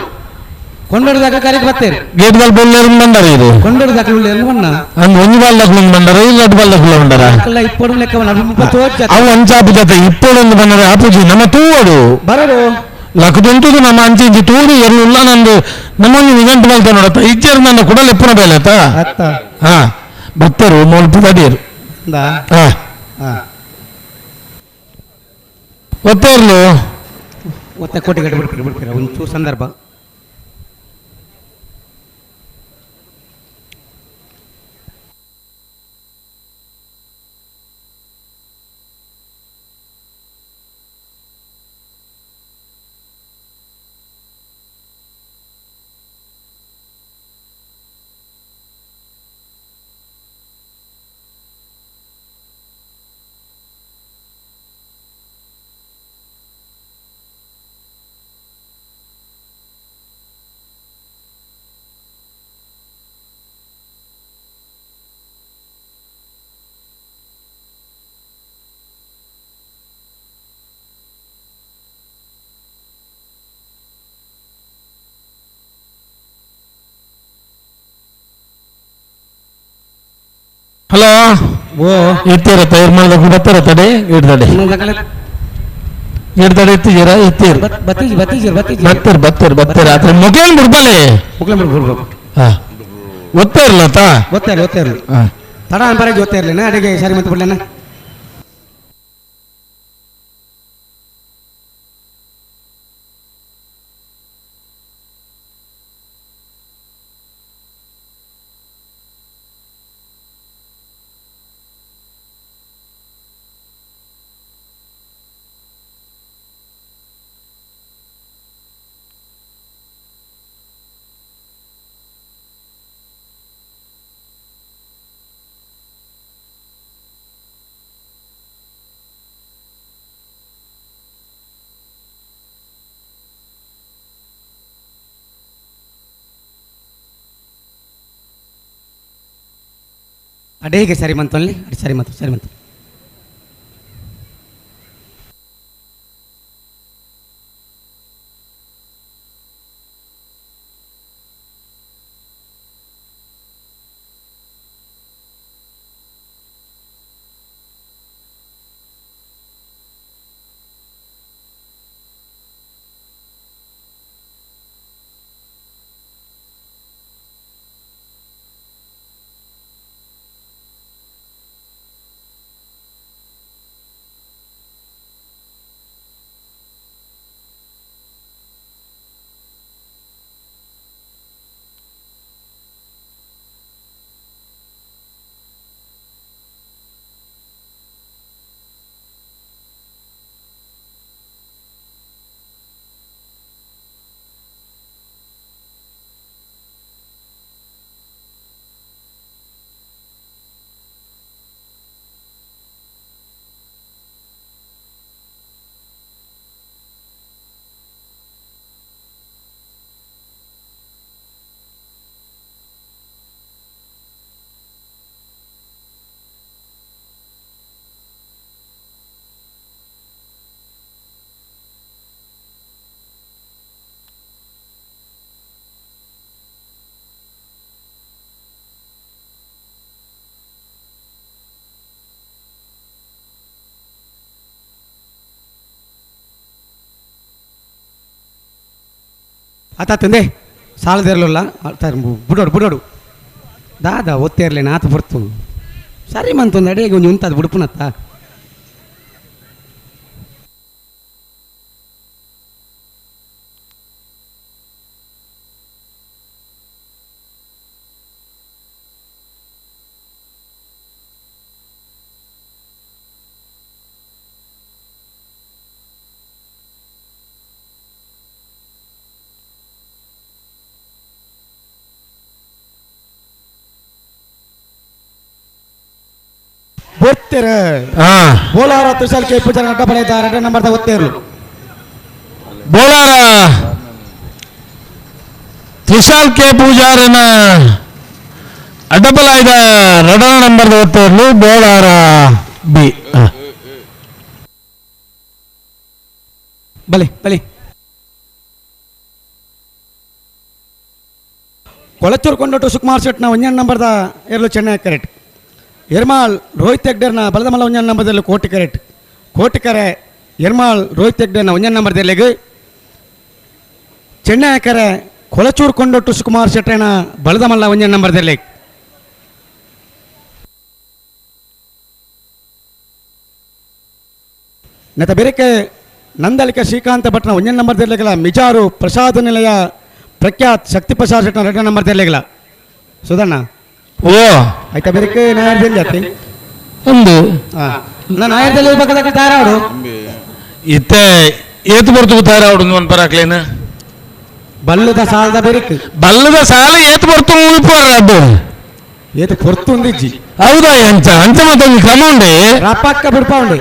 ಕೊಂಡೋಡು ದಾಖಲೆ ಕರೆಕ್ಟ್ ಬರ್ತಾರೆ. ಗೇಟ್ ಬಾಲ್ ಬೊಲ್ಲೇರು ಬಂದಾರ ಇದು ಕೊಂಡೋಡು ದಾಖಲೆ ಉಳ್ಳೇರು ಬಣ್ಣ ಅಂದ್ ಒಂದು ಬಾಲ್ ದಾಖಲೆ ಬಂದಾರ ಇಲ್ಲ ಎರಡು ಬಾಲ್ ದಾಖಲೆ ಬಂದಾರ ಇಪ್ಪಡು ಲೆಕ್ಕ ಅವು ಅಂಚಾಪು ಜೊತೆ ಇಪ್ಪಡೊಂದು ಬಂದಾರ ಆಪುಜಿ ನಮ್ಮ ತೂವಡು ಬರಡು ಲಕ್ಕದಂತೂ ನಮ್ಮ ಅಂಚೆ ಇಂಚಿ ತೂಡು ಎಲ್ಲ ನಂದು ನಮ್ಮೊಂದು ನಿಘಂಟು ಬಲ್ತ ನೋಡತ್ತ ಇಜ್ಜರು ನನ್ನ ಕುಡಲ್ ಎಪ್ಪನ ಬೇಲೆ ಆತ. ಹಾ ಭಕ್ತರು ಮೊಲ್ಪು ತಡಿಯರು. ಹಾ ಒತ್ತೇ ಇರ್ಲು ಒತ್ತೆ ಕೋಟಿ ಗಟ್ಟೆ ಬಿಡ್ತೀರಿ ಬಿಡ್ತೀರ ಒಂಚೂರು ಸಂದರ್ಭ. ಹಲೋ ಓ ಎತ್ತೀರತ್ತ ಇರ್ಮಾಲ್ದ ಬತ್ತಾರ ತಡೆ ಇಡ್ತಡೆ ಇಡ್ತಡೆ ಎತ್ತಿದ್ದೀರ ಎತ್ತೀರು ಬತ್ತೀಜಿ ಬತ್ತೀಜಿ ಬತ್ತೀಜಿ ಬತ್ತೀರ್ ಬತ್ತೀರ್ ಬತ್ತೀರ ಆತ್ರ ಮೊಗ್ಲೇನ್ ಬಿಡ್ಬಲೆ ಮೊಗ್ಲೇನ್ ಬಿಡ್ಬೇಕು. ಹಾ ಒತ್ತೇ ಇರಲತ್ತ ಒತ್ತೇ ಇರಲಿ ಒತ್ತೇ ಇರಲಿ ತಡ ಅನ್ಬಾರ ಒತ್ತೇ ಇರಲಿನ ಅಡಿಗೆ ಸರಿ ಮತ್ತೆ ಬಿಡ್ಲೇನ. ಅಡೇಗೆ ಸರಿ ಮಂತಲ್ಲಿ ಅಡಿ ಸರಿ ಮಂತು ಸರಿ ಮಂತು. ಅತ್ತ ತಂದೆ ಸಾಲದಿರಲಿಲ್ಲ ಬುಡೋಡು ಬುಡೋಡು ದಾದ ಒತ್ತೇರ್ಲೆ ನಾತು ಬರ್ತು ಸರಿ ಮಂತೊಂದು ಅಡಿಗೆ ಒಂಜಿ ಉಂತದು ಬುಡುಪುನತ್ತ ಒತ್ತೆರೆ ಬೋಲಾರ ತುಷಾಲ್ ಕೆ ಪೂಜಾರ ಅಡ್ಡ ಪಡೆದ ಎರಡು ನಂಬರ್ದ ಒತ್ತೇರು ಬೋಲಾರ ತ್ರಿಶಾಲ್ ಕೆ ಪೂಜಾರನ ಅಡ್ಡಬಲಾಯ್ದ ಎರಡನೇ ನಂಬರ್ದ ಒತ್ತೇರ್ಲು ಬೋಲಾರ ಬಿ ಬಲೆ ಬಲೆ ಕೊಳಚೂರು ಕೊಂಡೊಟ್ಟು ಸುಕುಮಾರ್ ಶೆಟ್ನ ಒಂಜನೇ ನಂಬರ್ದ ಏರ್ಲು ಚೆನ್ನೈ ಕರೆಕ್ಟ್ ಎರ್ಮಾಳ್ ರೋಹಿತ್ ಹೆಗ್ಡೇರ್ನ ಬಲದಮಲ್ಲ ಒಂಜನೇ ನಂಬರ್ದಲ್ಲಿ ಕೋಟಿ ಕರೆಕ್ಟ್ ಕೋಟಿಕರೆ ಎರ್ಮಾಳ್ ರೋಹಿತ್ ಹೆಗ್ಡೇರ್ನ ಒಂಜನೇ ನಂಬರ್ದಲ್ಲಿ ಚೆನ್ನೈ ಕರೆ ಕೊಳಚೂರು ಕೊಂಡೊಟ್ಟು ಸುಕುಮಾರ್ ಶೆಟ್ಟನ ಬಲದಮಲ್ಲ ಒಂಜನೇ ನಂಬರ್ದಲ್ಲಿ ನೆತ ಬೆರಕೆ ನಂದಲಿಕ ಶ್ರೀಕಾಂತ ಭಟ್ನ ಒಂಜನೇ ನಂಬರ್ದಲ್ಲಿ ಮಿಜಾರು ಪ್ರಸಾದ ನಿಲಯ ಪ್ರಖ್ಯಾತ್ ಶಕ್ತಿ ಪ್ರಸಾದ್ ಶೆಟ್ಟನ ಎರಡನೇ ನಂಬರ್ದಲ್ಲಿ ಸುಧಣ್ಣ ಓ ಆಯ್ತಾ ಬೆರಕೆ ನಾಯರ್ದಲ್ಲಿ ಜಾತಿ ಒಂದು ನಾನು ನಾಯರ್ದಲ್ಲಿ ಬೇಕಾದಾಗ ತಾರಾಡು ಇತ್ತೆ ಏತು ಬರ್ತು ತಾರಾಡು ಒಂದು ಪರಾಕ್ಲೇನ ಬಲ್ಲದ ಸಾಲದ ಬೆರಕು ಬಲ್ಲದ ಸಾಲ ಏತು ಬರ್ತು ಅದು ಏತು ಪೊರ್ತು ಒಂದಿಜ್ಜಿ ಹೌದಾ ಅಂಚ ಅಂಚ ಮತ್ತೊಂದು ಕ್ರಮ ಉಂಡೆ ರಪಕ್ಕ ಬಿಡ್ಪಾ ಉಂಡೆ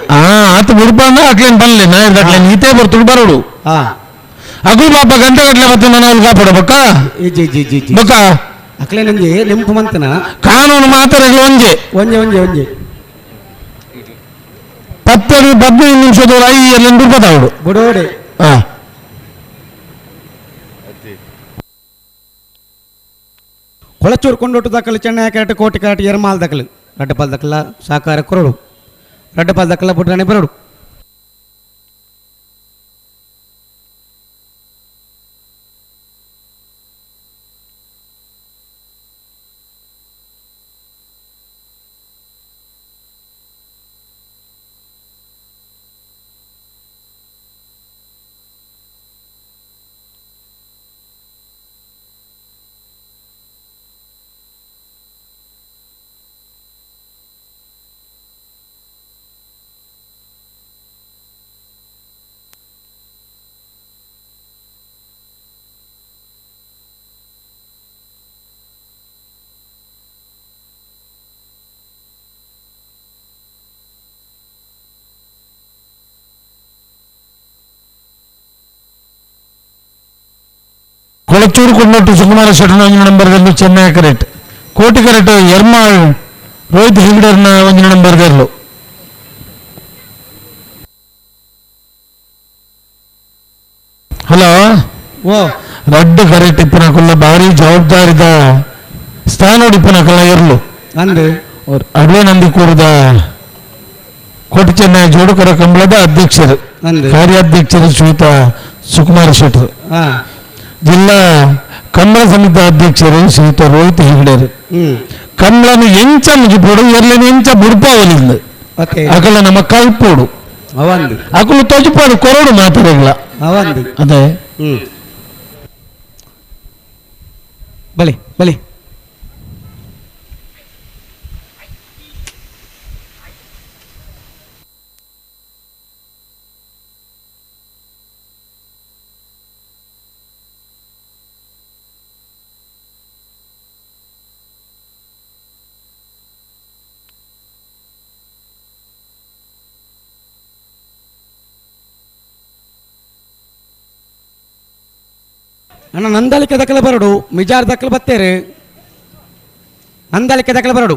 ಆತ ಬಿಡ್ಪಾ ಅಕ್ಲೇನ್ ಬಲ್ಲೆ ನಾಯರ್ದಕ್ಲೇನ್ ಈತೇ ಬರ್ತು ಬರೋಡು ಅಗು ಪಾಪ ಗಂಟೆ ಗಟ್ಟಲೆ ಮತ್ತೆ ಮನೆಯಲ್ಲಿ ಕಾಪಾಡು ಬಕ್ಕ ಇಜ್ಜಿ ಇಜ್ಜಿ ಇಜ್ಜಿ ಇಜ್ಜಿ ಬಕ್ಕ ಅಕ್ಲೆ ನಂಜಿ ನೆಂಪು ಮಂತನ ಕಾನೂನು ಮಾತ್ರ ಒಂಜೆ ಒಂಜೆ ಒಂಜೆ ಒಂಜೆ 10 15 ನಿಮಿಷದ I ಎಲ್ಲ ದುರ್ಪತಾವಡು ಬುಡೋಡೆ ಕೊಳಚೂರು ಕೊಂಡೊಟ್ಟು ದಾಖಲು ಚೆನ್ನೈ ಕರೆಕ್ಟ್ ಕೋಟಿ ಕರೆಕ್ಟ್ ಎರ್ಮಾಲ್ ದಾಖಲು ರಡ್ಡಪಾಲ್ ದಾಖಲ ಸಾಕಾರ ಕೊರಡು ರಡ್ಡಪಾಲ್ ದಾಖಲ ಬುಡ್ರಾಣಿ ಬರಡು ಕೊಳಚೂರು ಕೊಂಡೊಟ್ಟು ಸುಕುಮಾರ ಶೆಟ್ಟನ ಒಂಜಿ ನಂಬರ್ದಲ್ಲಿ ಚೆನ್ನೈ ಕರೆಕ್ಟ್ ಕೋಟಿ ಕರೆಕ್ಟ್ ಎರ್ಮಾಳ್ ರೋಹಿತ್ ಹೆಗ್ಡರ್ನ ಒಂಜಿ ನಂಬರ್ದಲ್ಲೂ ಹಲೋ ಓ ರಡ್ಡು ಕರೆಕ್ಟ್ ಇಪ್ಪನಕುಲ್ಲ ಭಾರಿ ಜವಾಬ್ದಾರಿದ ಸ್ಥಾನ ಇಪ್ಪನಕಲ್ಲ ಇರ್ಲು ಅಂದು ಅಡುವೆ ನಂದಿ ಕೂಡದ ಕೋಟಿ ಚೆನ್ನೈ ಜೋಡುಕರ ಕಂಬಳದ ಅಧ್ಯಕ್ಷರು ಕಾರ್ಯಾಧ್ಯಕ್ಷರು ಶ್ರೀಯುತ ಸುಕುಮಾರ ಶೆಟ್ಟರು, ಜಿಲ್ಲಾ ಕಂಬಳ ಸಮಿತಿ ಅಧ್ಯಕ್ಷರು ಶ್ರೀಯುತ ರೋಹಿತ್ ಹೆಗ್ಡೇರು. ಕಂಬಳನು ಎಂಚ ಮುಜಿಪೋಡು ಎರ್ಲೆನು ಎಂಚ ಬುಡ್ಪಾವಲಿಂದು ಅಕಲ ನಮ್ಮ ಕಲ್ಪೋಡು ಅಕಲು ತೊಜಪಾಡು ಕೊರೋಡು ಮಾತಾಡಲ್ಲ ಅದೇ. ಬಲಿ ಬಲಿ ಅಣ್ಣ ನಂದಳಿಕೆ ದಕ್ಕಲ ಬರಡು ಮಿಜಾರ್ ದಕ್ಕಲ ಬತ್ತೇರು ನಂದಳಿಕೆ ದಕ್ಕಲ ಬರಡು.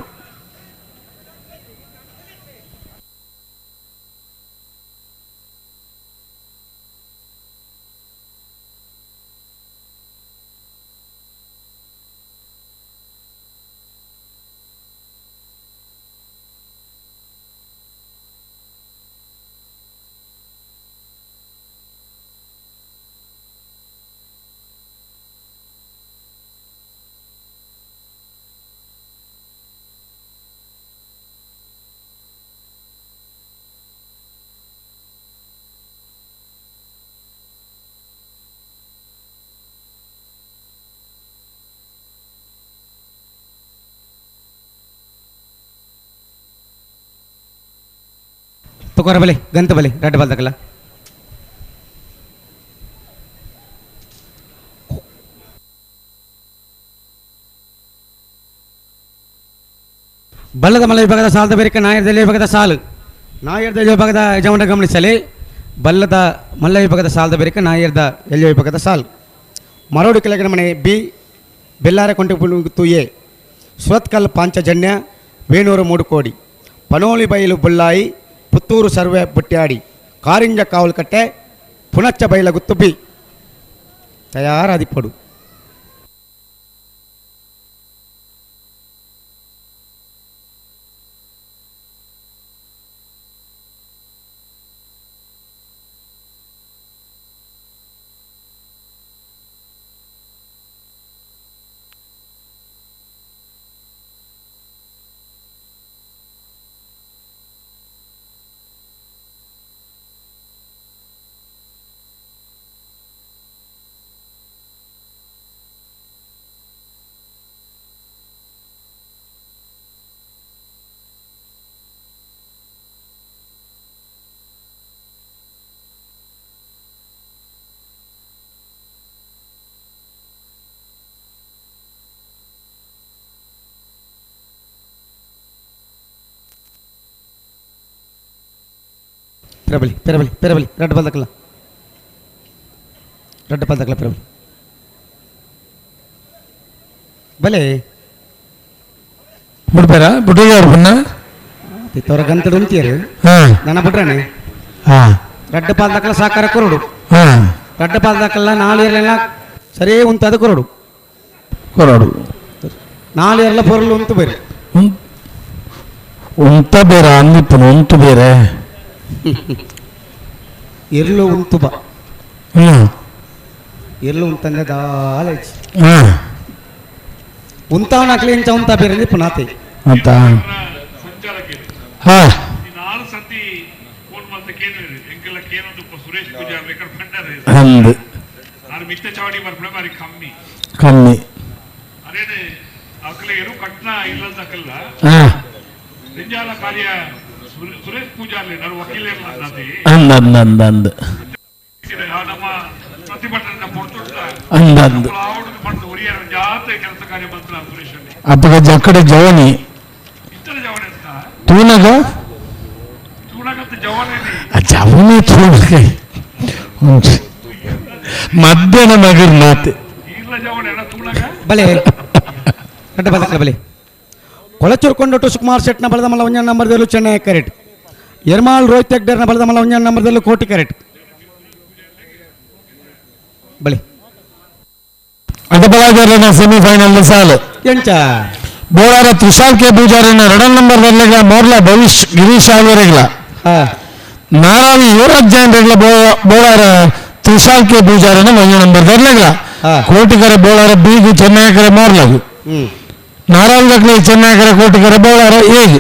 ತುಕೋರ ಬಲೆ ಗಂತ ಬಲೆ ರಡ್ಡ ಬಾಲ್ದಕಲ್ಲ ಬಲ್ಲದ ಮಲೆ ವಿಭಾಗದ ಸಾಲದ ಬೇರೆ ನಾಯರ್ದಲ್ಲಿ ವಿಭಾಗದ ಸಾಲು ನಾಯರ್ದ ವಿಭಾಗದ ಯಜಮಾನ ಗಮನಿಸಲಿ ಬಲ್ಲದ ಮಲ್ಲ ವಿಭಾಗದ ಸಾಲದ ಬೇರೆ ನಾಯರ್ದ ಎಲ್ಲಿ ವಿಭಾಗದ ಸಾಲು ಮರೋಡು ಕೆಳಗಿನ ಮನೆ ಬಿ ಬೆಲ್ಲಾರ ಕೊಂಟು ಎ ಸುರತ್ಕಲ್ ಪಾಂಚಜನ್ಯ ವೇಣೂರು ಮೂಡುಕೋಡಿ ಪನೋಲಿ ಬೈಲು ಬುಲ್ಲಾಯಿ ಪುತ್ತೂರು ಸರ್ವೆ ಬುಟ್ಟ್ಯಾಡಿ ಕಾರಿಂಜ ಕಾವಲಕಟ್ಟೆ ಪುನಚ್ಚ ಬೈಲಗುತ್ತು ಬಿ ತಯಾರಾದಿಪ್ಪಡು. ಪೆರಬಲಿ ಪೆರಬಲಿ ಪೆರಬಲಿ ರಡ್ಡ ಬಾಲ್ದಕಲ್ಲ ರಡ್ಡ ಬಾಲ್ದಕಲ್ಲ ಪೆರಬಲಿ ಬಲೆ ಬಿಡ್ಬೇರ ಬಿಡುಗಾರ ಬನ್ನ ತೋರ ಗಂತಡು ಅಂತೀರಿ ನನ್ನ ಬಿಡ್ರಾನೆ ಹಾಂ ರಡ್ಡ ಪಾಲ್ದಕಲ್ಲ ಸಾಕಾರ ಕೊರಡು ಹಾಂ ರಡ್ಡ ಪಾಲ್ದಕಲ್ಲ ನಾಲು ಇರಲಿಲ್ಲ ಸರಿಯೇ ಉಂಟು ಅದು ಕೊರಡು ಕೊರಡು ನಾಲು ಇರಲ್ಲ ಪೊರಲು ಉಂಟು ಬೇರೆ ಉಂತ ಬೇರೆ ಅಂದಿಪ್ಪನು ಉಂಟು ಬೇರೆ ಇರ್ಲು ಉಂಟು ಬಾ ಹ್ಞೂ ಇರ್ಲು ಉಂತಂದ್ರೆ ದಾಲ ಹಾಂ ಉಂತಾವನ ಹಾಕ್ಲಿ ಇಂಚ ಉಂತ ಬೇರೆ ಅಂದಿಪ್ಪು ನಾತೆ ಅಂತ ಹಾಂ ಫೋನ್ ಮಲ್ತ ಕೇಂದ್ರ ಎಂಕೆಲ್ಲ ಕೇನೊಂದು ಸುರೇಶ್ ಪೂಜಾರ್ ರೆಕಾರ್ಡ್ ಪಂಡರೆ ಅಂದು ಆರ್ ಮಿತ್ತ ಚಾವಡಿ ಬರ್ಪಡೆ ಬಾರಿ ಕಮ್ಮಿ ಕಮ್ಮಿ ಅರೇನೆ ಅಕಲೆ ಏನು ಕಟ್ನ ಇಲ್ಲದಕಲ್ಲ ಹಾಂ ರಿಂಜಾಲ ಕಾರ್ಯ ಸುರೇಶ್ ಪೂಜಾರ್ಲೆ ನಾನು ವಕೀಲೆ ನಾತಿ ಅಂದ ಅಂದ ಅಂದ ಅಂದ ನಮ್ಮ ಪ್ರತಿಭಟನೆ ಪೊರ್ತುಂಟ ಅಂದ ಅಂದ ಆವಡು ಪಂಡು ಒರಿಯರ ಜಾತೆ ಕೆಲಸ ಕಾರ್ಯ ಬಂತ ಸುರೇಶ್ ಅಪ್ಪಗ ಜಕ್ಕಡೆ ಜವನಿ ಇತ್ತರ ಜವನಿ ಅಂತ ತೂನಗ ತೂನಗಂತ ಜವನಿ ಜವನಿ ತೂನಗ ಮಧ್ಯಾಹ್ನ ಮಗರ್ ನಾತೆ ಇಲ್ಲ ಜವನಿ ಅಣ್ಣ ತೂನಗ ಬಲೆ ಕಡ್ಡ ಬಲ ಬಲೆ ಕೊಳಚೂರು ಕೊಂಡೊಟ್ಟು ಸುಕುಮಾರ್ ಶೆಟ್ನ ಬಲದ ಮಲ್ಲ ಒಂಜಾನ್ ನಂಬರ್ದಲ್ಲೂ ಚೆನ್ನೈ ಕರೆಕ್ಟ್ ಎರ್ಮಾಳ್ ರೋಹಿತ್ ಹೆಗ್ಡರ್ನ ಬಲದ ಮಲ್ಲ ಒಂಜಾನ್ ನಂಬರ್ದಲ್ಲೂ ಕೋಟಿ ಕರೆಕ್ಟ್ ಬಲೆ ಅಡ್ಡಬಲಾಜಾರನ ಸೆಮಿಫೈನಲ್ ಸಾಲು ಎಂಚ ಬೋಳಾರ ತುಷಾರ್ ಕೆ ಪೂಜಾರಿನ ಎರಡನೇ ನಂಬರ್ ಬರ್ಲೆಗ್ಲ ಮೋರ್ಲ ಭವಿಷ್ ಗಿರೀಶ್ ಆವೇರೆಗ್ಲ ನಾರಾವಿ ಯುವರಾಜ್ ಜೈನ್ ರೆಗ್ಲ ಬೋಳಾರ ತುಷಾರ್ ಕೆ ಪೂಜಾರಿನ ಒಂದನೇ ನಂಬರ್ ಬರ್ಲೆಗ್ಲ ಕೋಟಿಕರ ಬೋಳಾರ ಬೀಗು ಚೆನ್ನೈಕರ ಮೋರ್ಲಗು ನಾರಾವಿ ದಕ್ಲೆ ಚೆನ್ನೈಕರ ಕೋಟಿಕರ ಬೋಳಾರ ಏಗು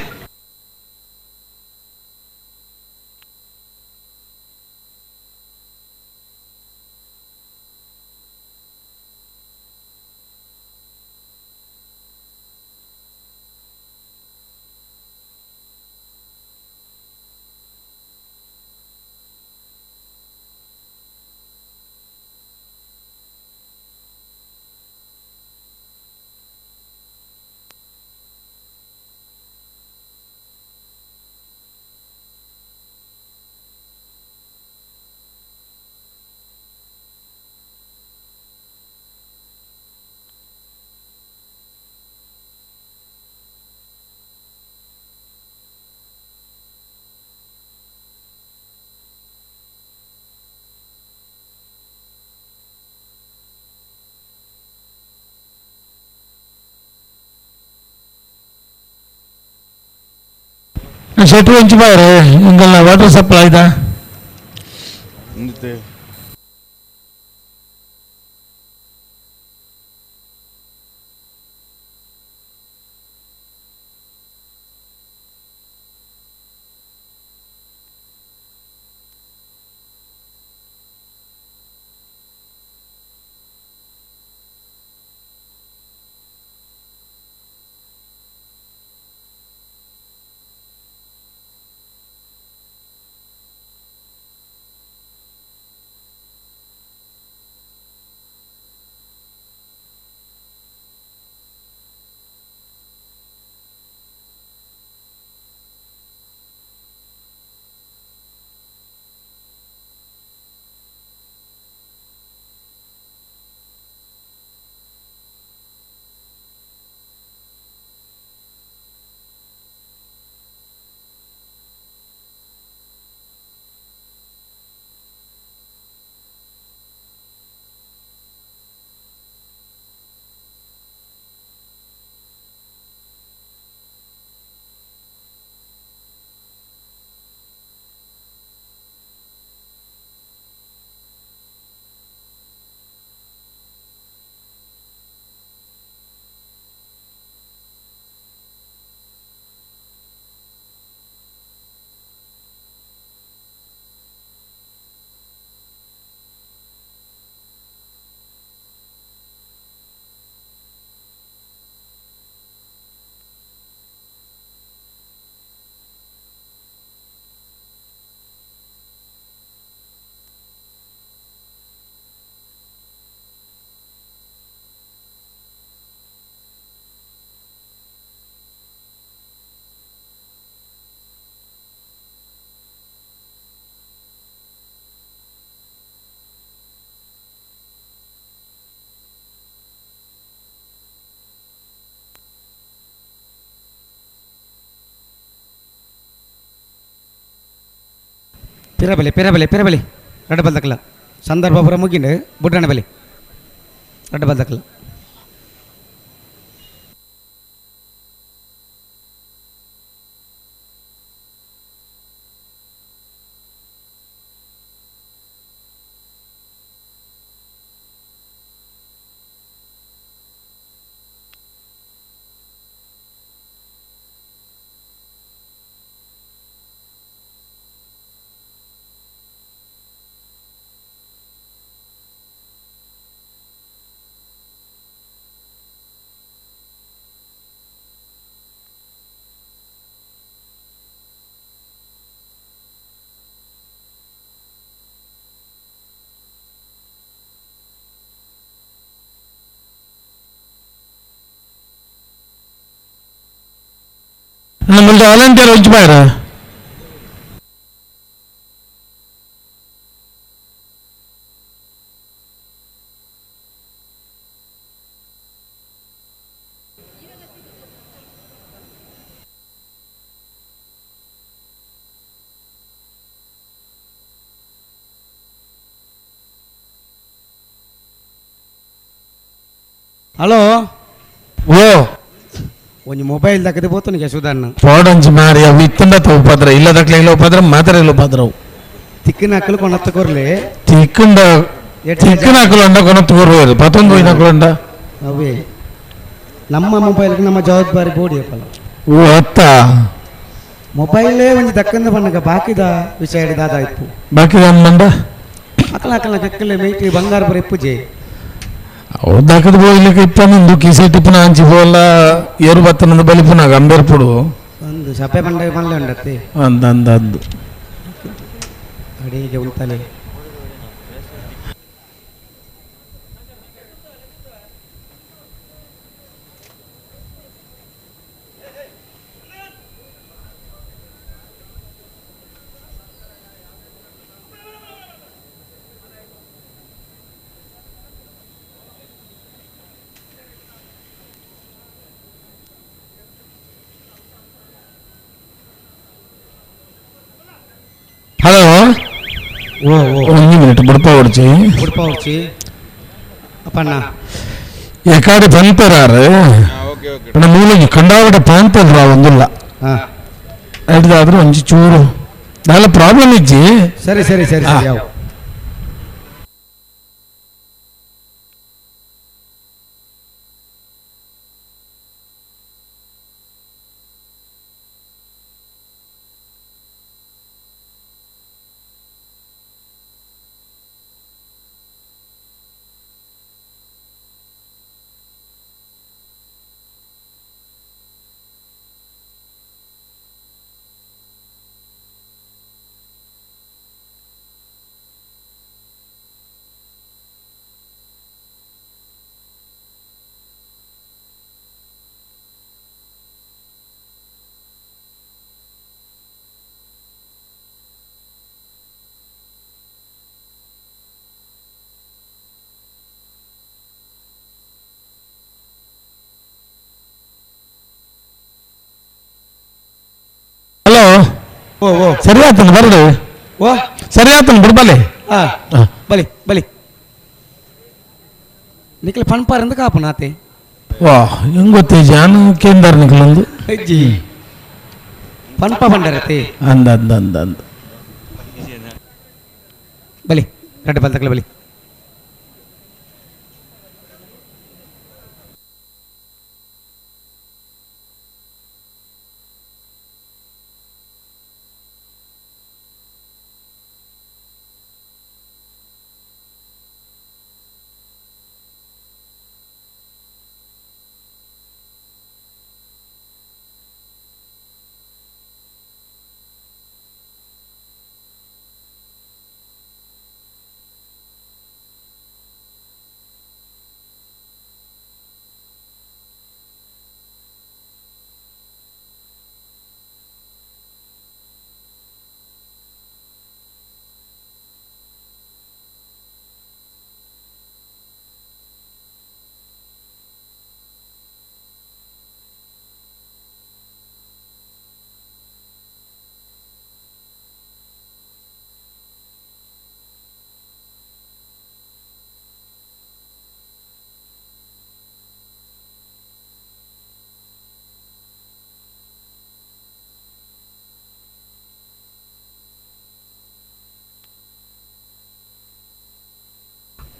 ಶೆಟ್ರು ಒಂಚು ಬಾರೆ ಹಿಂಗಲ್ಲ ವಾಟರ್ ಸಪ್ಲೈ ಇದಾ ಪಿರಬಲೆ ಪಿರಬಲೆ ಪಿರಬಲೆ ರಡ್ಡ ಬಲ್ದಕ್ಕಲ್ಲ ಸಂದರ್ಭ ಪುರ ಮುಗಿಂಡು ಬುಡ್ರಣ ಬಲೆ ರಡ್ಡ ಬಲ್ದಕ್ಕಲ್ಲ ನಮ್ಮಲ್ಲಿ ವಾಲಂಟಿಯರ್ ಒಂಚು ಬಾಯ್ರ ಹಲೋ ಓ ಒಂಜಿ ಮೊಬೈಲ್ ದಕ್ಕದೆ ಪೋತುನಿಗೆ ಸುಧಾರಣ ಪೋಡಂಚಿ ಮಾರಿ ಅವು ಇತ್ತಂಡ ಉಪದ್ರ ಇಲ್ಲದಕ್ಲೆ ಇಲ್ಲ ಉಪದ್ರ ಮಾತ್ರ ಇಲ್ಲ ಉಪದ್ರವು ತಿಕ್ಕಿನ ಅಕ್ಕಲು ಕೊನತ್ತ ಕೊರ್ಲೆ ತಿಕ್ಕಂಡ ತಿಕ್ಕಿನ ಅಕ್ಕಲು ಅಂಡ ಕೊನತ್ತು ಕೊರ್ವೇರು ಪತ್ತೊಂದು ಹೋಯ್ನ ಅವೇ ನಮ್ಮ ಮೊಬೈಲ್ಗೆ ನಮ್ಮ ಜವಾಬ್ದಾರಿ ಬೋಡಿ ಅಪ್ಪಲ್ಲ ಓ ಅತ್ತ ಮೊಬೈಲೇ ಒಂಜಿ ದಕ್ಕಂದ ಬಣ್ಣಗ ಬಾಕಿದ ವಿಷಯ ದಾದ ಇಪ್ಪು ಬಾಕಿದ ಮಂಡ ಅಕ್ಕಲ ಅಕ್ಕಲ ಕಕ್ಕಲೆ ಮೇಟಿ ಬಂಗಾರ ಬರ ಇಪ್ಪುಜೆ ದಕ್ಕದ ಹೋಗ್ಲಿಕ್ಕೆ ಇಪ್ಪನೊಂದು ಕಿಸೆ ಟಿಪ್ಪನ ಹಂಚಿ ಹೋಲ ಏರು ಬತ್ತನೊಂದು ಬಲಿಪುನ ಗಂಭೀರ್ಪುಡು ಒಂದು ಸಪ್ಪೆ ಬಂಡೆ ಮಲ್ಲೆ ಉಂಡತ್ತೆ ಅಂದ ಅಂದ ಅಂದು ಅಡಿಗೆ ಉಂತಲೆ ಹಲೋ ಓ ಓ ಒಂದು ಮಿನಿಟ್ ಬುಡಪ ಓಡಿಚಿ ಬುಡಪ ಓಡಿಚಿ ಅಪ್ಪಣ್ಣ ಎಕಾಡಿ ಪಂಪೆರಾರು ನಮ್ಮ ಮೂಲಗಿ ಕಂಡಾವಟ ಪಾಂಪೆರ ಒಂದಿಲ್ಲ ಹಿಡ್ದಾದ್ರೂ ಒಂಜಿ ಚೂರು ದಾಲ ಪ್ರಾಬ್ಲಮ್ ಇಜ್ಜಿ ಸರಿ ಸರಿ ಸರಿ ಸರಿ ಯಾವ ಹಲೋ ಓ ಓ ಸರಿ ಆತನ ಬರಡು ಓ ಸರಿ ಆತನ ಬಿಡ್ಬಲೆ ಹಾಂ ಬಲಿ ಬಲಿ ನಿಖಲ್ ಪನ್ಪಾರ್ ಅಂದ ಕಾಪು ನಾತೆ ವಾ ಹೆಂಗ್ ಗೊತ್ತೇ ಜಾನು ಕೇಂದ್ರ ನಿಖಲೊಂದು ಅಜ್ಜಿ ಪನ್ಪ ಬಂಡರತೆ ಅಂದ ಅಂದ ಅಂದ ಅಂದ ಬಲಿ ರಡ್ಡ ಬಲ್ತಕ್ಲೆ ಬಲಿ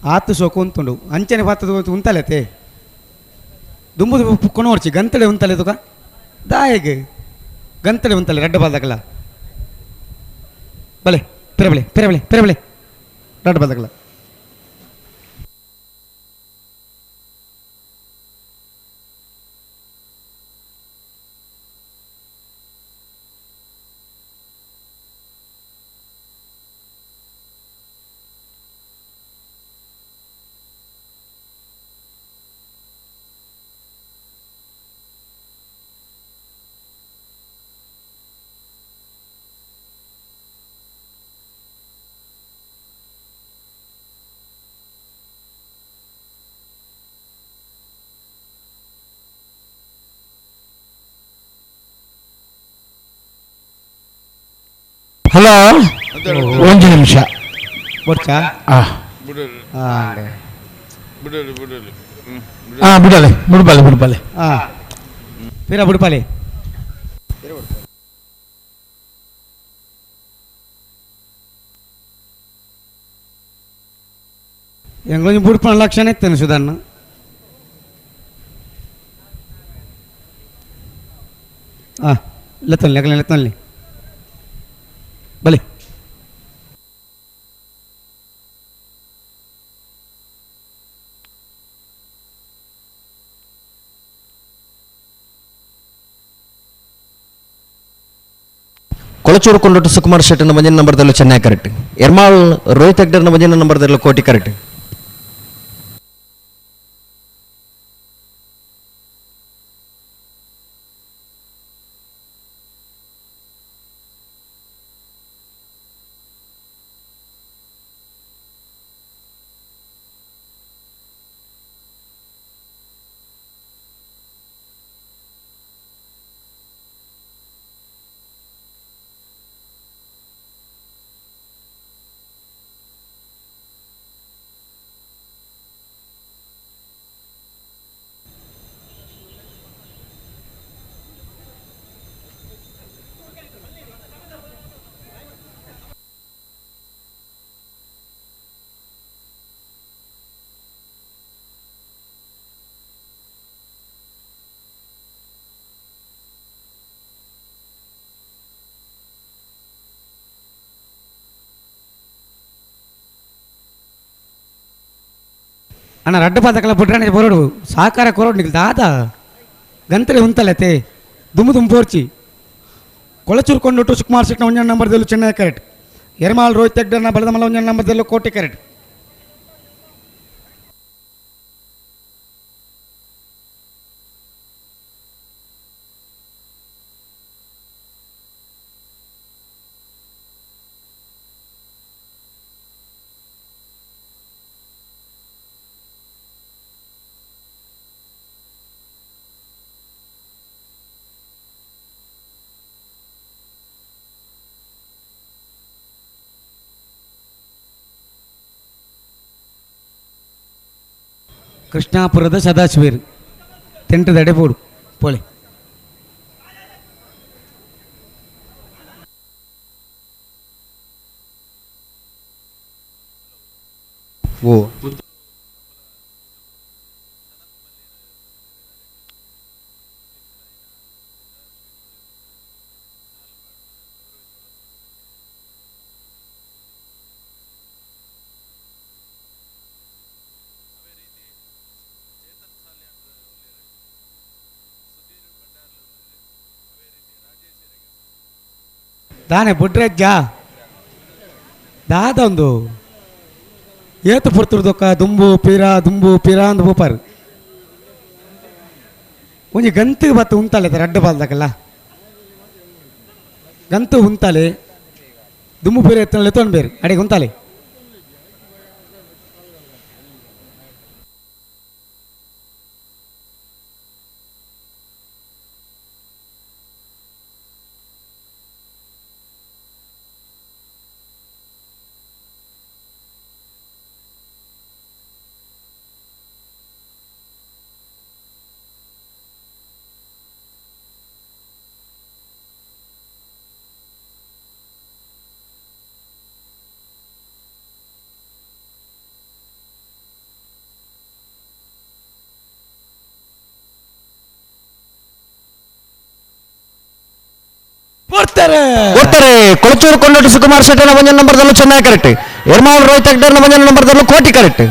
ಆತು ಸೋಕು ಉಂತುಂಡು ಅಂಚನೆ ಪಾತದ ಉಂತಲೆತೆ ದುಂಬು ಕೊನೋರ್ಚಿ ಗಂತಡೆ ಉಂತಲೆ ತುಕ ದಾಯೆಗ್ ಗಂತಡೆ ಉಂತಲೆ ರಡ್ಡ ಬಾಲ್ದಕಲ ಬಲೆ ಪೆರಬಳೆ ಪೆರಬಳೆ ಪೆರಬಳೆ ರಡ್ಡ ಬಾಲ್ದಕಲ ಹಲೋ ಒಂದು ನಿಮಿಷ ಬೊಡ್ಚಾ ಹಾಂ ಬಿಡಲೆ ಬಿಡ್ಬಾಲೆ ಬಿಡ್ಬಾಲೆ ಹಾಂ ಪಿರ ಬಿಡ್ಪಾಲೆ ಎಂಗ್ಲೊಂಜಿ ಬುಡ್ಪಣ ಲಕ್ಷಣ ಇತ್ತೇನೆ ಸುಧಾರಣ ಹಾಂ ಲೆತ್ತೊಲ್ಲಿ ಅಗಲ ಲೆತ್ತೊಲ್ಲಿ ಬಲೆ ಕೊಳಚೂರು ಕೊಂಡೊಟ್ಟು ಸುಕುಮಾರ್ ಶೆಟ್ಟನ ಮಂಜಿನ ನಂಬರ್ದಲ್ಲೂ ಚೆನ್ನೈ ಕರೆಕ್ಟ್ ಎರ್ಮಾಳ್ ರೋಹಿತ್ ಹೆಗ್ಡರ್ನ ಮಂಜಿನ ನಂಬರ್ದಲ್ಲೂ ಕೋಟಿ ಕರೆಕ್ಟ್ ಅಣ್ಣ ರಡ್ಡ ಪಾದಕಲ ಬುಡ್ರಾಣಿ ಬರೋಡು ಸಾಕಾರ ಕೊರೋಡು ನಿಲ್ ದಾದ ಗಂತಲೆ ಉಂತಲತೆ ದುಮ್ಮು ದುಮ್ಮು ಪೋರ್ಚಿ ಕೊಳಚೂರು ಕೊಂಡುಟ್ಟು ಸುಕುಮಾರ್ ಶೆಟ್ನ ಒಂಜನ ನಂಬರ್ದಲ್ಲೂ ಚೆನ್ನೈ ಕರೆಕ್ಟ್ ಎರ್ಮಾಲ್ ರೋಹಿತ್ ಹೆಗ್ಡರ್ನ ಬಲದಮಲ ಒಂಜನ ನಂಬರ್ದಲ್ಲೂ ಕೋಟೆ ಕರೆಕ್ಟ್ ಕೃಷ್ಣಾಪುರದ ಸದಾಶಿವೇರು ತೆಂಟದಡೆ ಬೋಡು ಪೋಲೆ ಓ ದಾನೆ ಬುಡ್ರಜ್ಜ ದಾದ ಒಂದು ಏತು ಪುರ್ತುರ್ದೊಕ್ಕ ದುಂಬು ಪೀರಾ ದುಂಬು ಪೀರಾ ಅಂದ್ ಪೋಪಾರು ಒಂಜಿ ಗಂತಿಗೆ ಬತ್ತು ಉಂತಾಲೆ ರಡ್ಡ ಬಾಲ್ದಕಲ್ಲ ಗಂತು ಉಂತಾಲೆ ದುಂಬು ಪೀರ ಎತ್ತನಲ್ಲಿ ಎತ್ತೊಂಡು ಬೇರೆ ಅಡಿಗೆ ಉಂತಾಲೆ ಕೊಡ್ತಾರೆ ಕೊಡ್ತಾರೆ. ಕೊಳಚೂರು ಕೊಂಡೋಟು ಸುಕುಮಾರ್ ಶೆಟ್ಟನ ಒಂಜನ ನಂಬರ್ದಲ್ಲೂ ಚೆನ್ನಾಗಿ ಕರೆಕ್ಟ್. ಎರ್ಮಾಲ್ ರೋಹಿತ್ ಹೆಗ್ಡರ್ನ ಒಂಜನ ನಂಬರ್ದಲ್ಲೂ ಕೋಟಿ ಕರೆಕ್ಟ್.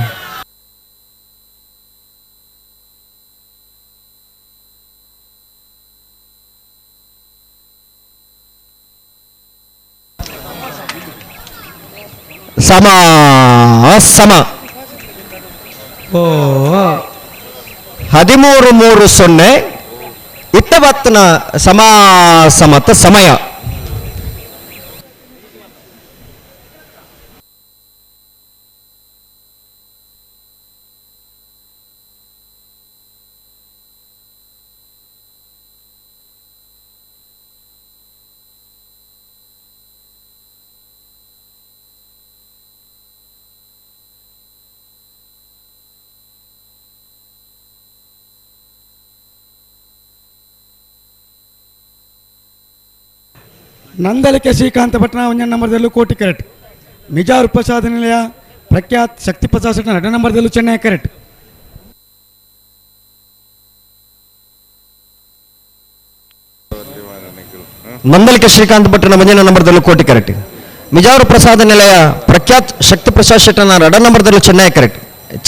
ಸಮ ಸಮ 13-3-0 ಇತ್ತಬತ್ತನ ಸಮ ಸಮತ ಸಮಯ. ನಂದಲಿಕೆ ಶ್ರೀಕಾಂತ ಭಟ್ನ ಒಂಜನ ನಂಬರ್ದಲ್ಲೂ ಕೋಟಿ ಕರೆಕ್ಟ್. ಮಿಜಾರ್ ಪ್ರಸಾದ ನಿಲಯ ಪ್ರಖ್ಯಾತ್ ಶಕ್ತಿ ಪ್ರಸಾದ್ ಶೆಟ್ಟನ 2 ನಂಬರ್ದಲ್ಲೂ ಚೆನ್ನೈ ಕರೆಕ್ಟ್. ನಂದಲಿಕೆ ಶ್ರೀಕಾಂತ ಭಟ್ನ ಒಂಜನ ನಂಬರ್ದಲ್ಲೂ ಕೋಟಿ ಕರೆಕ್ಟ್. ಮಿಜಾರು ಪ್ರಸಾದ ನಿಲಯ ಪ್ರಖ್ಯಾತ್ ಶಕ್ತಿ ಪ್ರಸಾದ್ ಶೆಟ್ಟನ 2 ನಂಬರ್ದಲ್ಲೂ ಚೆನ್ನೈ ಕರೆಕ್ಟ್.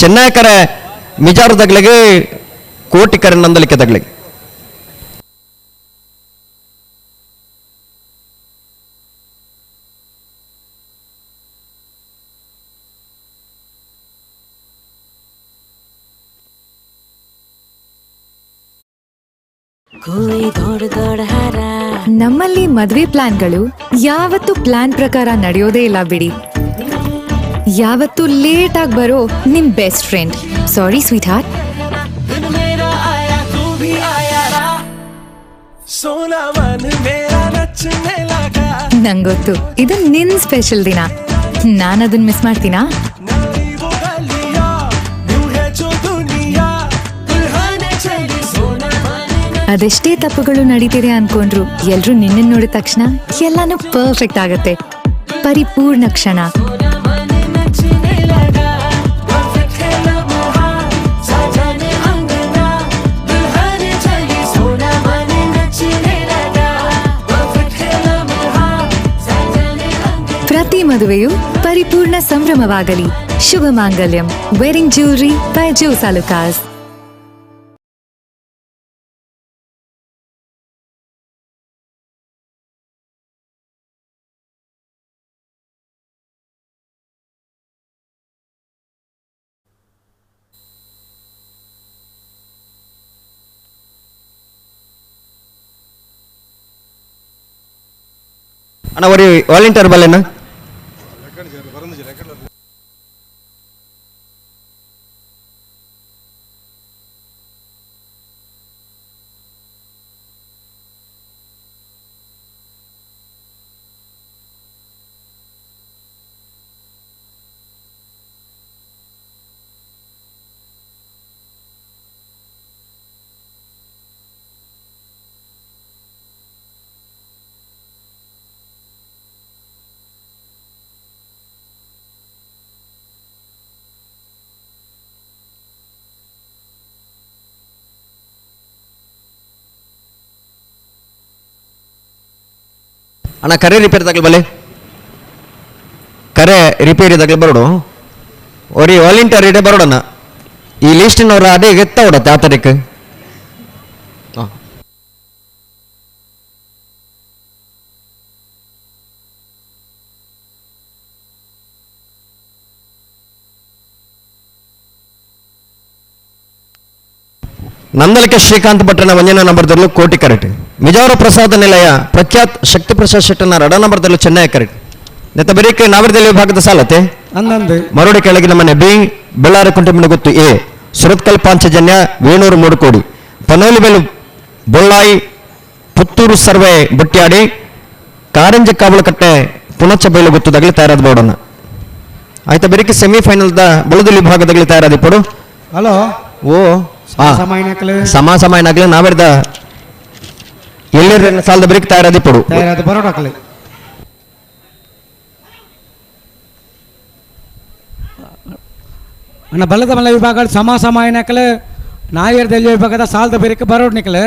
ಚೆನ್ನೈ ಕರೆ ಮಿಜಾರು ದಗ್ಲಿಗೆ, ಕೋಟಿ ಕರೆ ನಂದಲಿಕೆ ದಗ್ಲಿಗೆ. ನಮ್ಮಲ್ಲಿ ಮದುವೆ ಪ್ಲಾನ್ಗಳು ಯಾವತ್ತೂ ಪ್ಲಾನ್ ಪ್ರಕಾರ ನಡೆಯೋದೇ ಇಲ್ಲ ಬಿಡಿ. ಯಾವತ್ತೂ ಲೇಟ್ ಆಗಿ ಬರೋ ನಿಮ್ best friend. Sorry sweetheart. ನಂಗೊತ್ತು ಇದು ನಿನ್ ಸ್ಪೆಷಲ್ ದಿನ. ನಾನು ಅದನ್ನ ಮಿಸ್ ಮಾಡ್ತೀನಾ? ಅದೆಷ್ಟೇ ತಪ್ಪುಗಳು ನಡೀತಿದೆ ಅನ್ಕೊಂಡ್ರು ಎಲ್ರೂ ನಿನ್ನ ನೋಡಿದ ತಕ್ಷಣ ಎಲ್ಲಾನು ಪರ್ಫೆಕ್ಟ್ ಆಗತ್ತೆ. ಪರಿಪೂರ್ಣ ಕ್ಷಣ. ಪ್ರತಿ ಮದುವೆಯು ಪರಿಪೂರ್ಣ ಸಂಭ್ರಮವಾಗಲಿ. ಶುಭ ಮಾಂಗಲ್ಯಂ. Wedding jewellery by Jos Alukkas. ಅಣ್ಣ ಒರಿ ವಾಲಂಟಿಯರ್ ಬಲ್ಲೇನ? ಅಣ್ಣ ಕರೆ ರಿಪೇರಿ ತಗಲ್ ಬಲೆ, ಕರೆ ರಿಪೇರಿ ತಗಲ್ ಬರೋಡು. ಒರಿ ವಾಲಂಟಿಯರ್ ಇಡೆ ಬರೋಡಣ್ಣ. ಈ ಲಿಸ್ಟಿನವ್ರ ಅದೇ ಎತ್ತ ಹೊಡತ್ತೆ ಆ ತಾರೀಕು. ನಂದಲಿಕೆ ಶ್ರೀಕಾಂತ್ ಭಟ್ರನ ಒಂಜನ ನಂಬರ್ದಲ್ಲೂ ಕೋಟಿ ಕರೆಕ್ಟ್. ಮಿಜಾರು ಪ್ರಸಾದ ನಿಲಯ ಪ್ರಖ್ಯಾತ್ ಶಕ್ತಿ ಪ್ರಸಾದ್ ಶೆಟ್ಟನ 2 ನಂಬರ್ದಲ್ಲೂ ಚೆನ್ನೈ ಕರೆಕ್ಟ್. ನೆತ್ತ ಬರೀಕೆ ನಾವರದಲ್ಲಿ ವಿಭಾಗದ ಸಾಲತೆ ಮರೋಡಿ ಕೆಳಗಿನ ಮನೆ ಬಿ, ಬೆಳ್ಳಾರಿ ಕುಂಟೆ ಗೊತ್ತು ಎ, ಸುರತ್ಕಲ್ ಪಾಂಚಜನ್ಯ ವೇಣೂರು ಮೂಡುಕೋಡಿ, ಪನೋಲಿಬೆಲು ಬೊಳ್ಳಾಯಿ, ಪುತ್ತೂರು ಸರ್ವೆ ಬುಟ್ಯಾಡಿ, ಕಾರಂಜ ಕಾವಲಕಟ್ಟೆ ಪುಣಚ ಬೈಲು ಗೊತ್ತು ದಗಲಿ ತಯಾರಾದ ಬೋರ್ಡನ್ನ. ಆಯ್ತಾ ಬರೀಕೆ ಸೆಮಿಫೈನಲ್ದ ಬಲದಲ್ಲಿ ವಿಭಾಗದಲ್ಲಿ ತಯಾರಾದ ಪಡು. ಹಲೋ ಓ ಸಮ ಸಮಯನಾಗ್ಲಿ ನಾವೆರ್ದ ಎಲ್ಲರ ಸಾಲದ ಬರೀಕ್ ತಯಾರಾದಿ ಪಡು. ಬರೋಡಾಕಲಿ ಅಣ್ಣ ಬಲದ ಮಲ ವಿಭಾಗ ಸಮ ಸಮಯನಾಕಲೆ ನಾಯರ್ದಲ್ಲಿ ವಿಭಾಗದ ಸಾಲದ ಬೇರೆಕ್ಕೆ ಬರೋಡ್ ನಿಕಲೆ.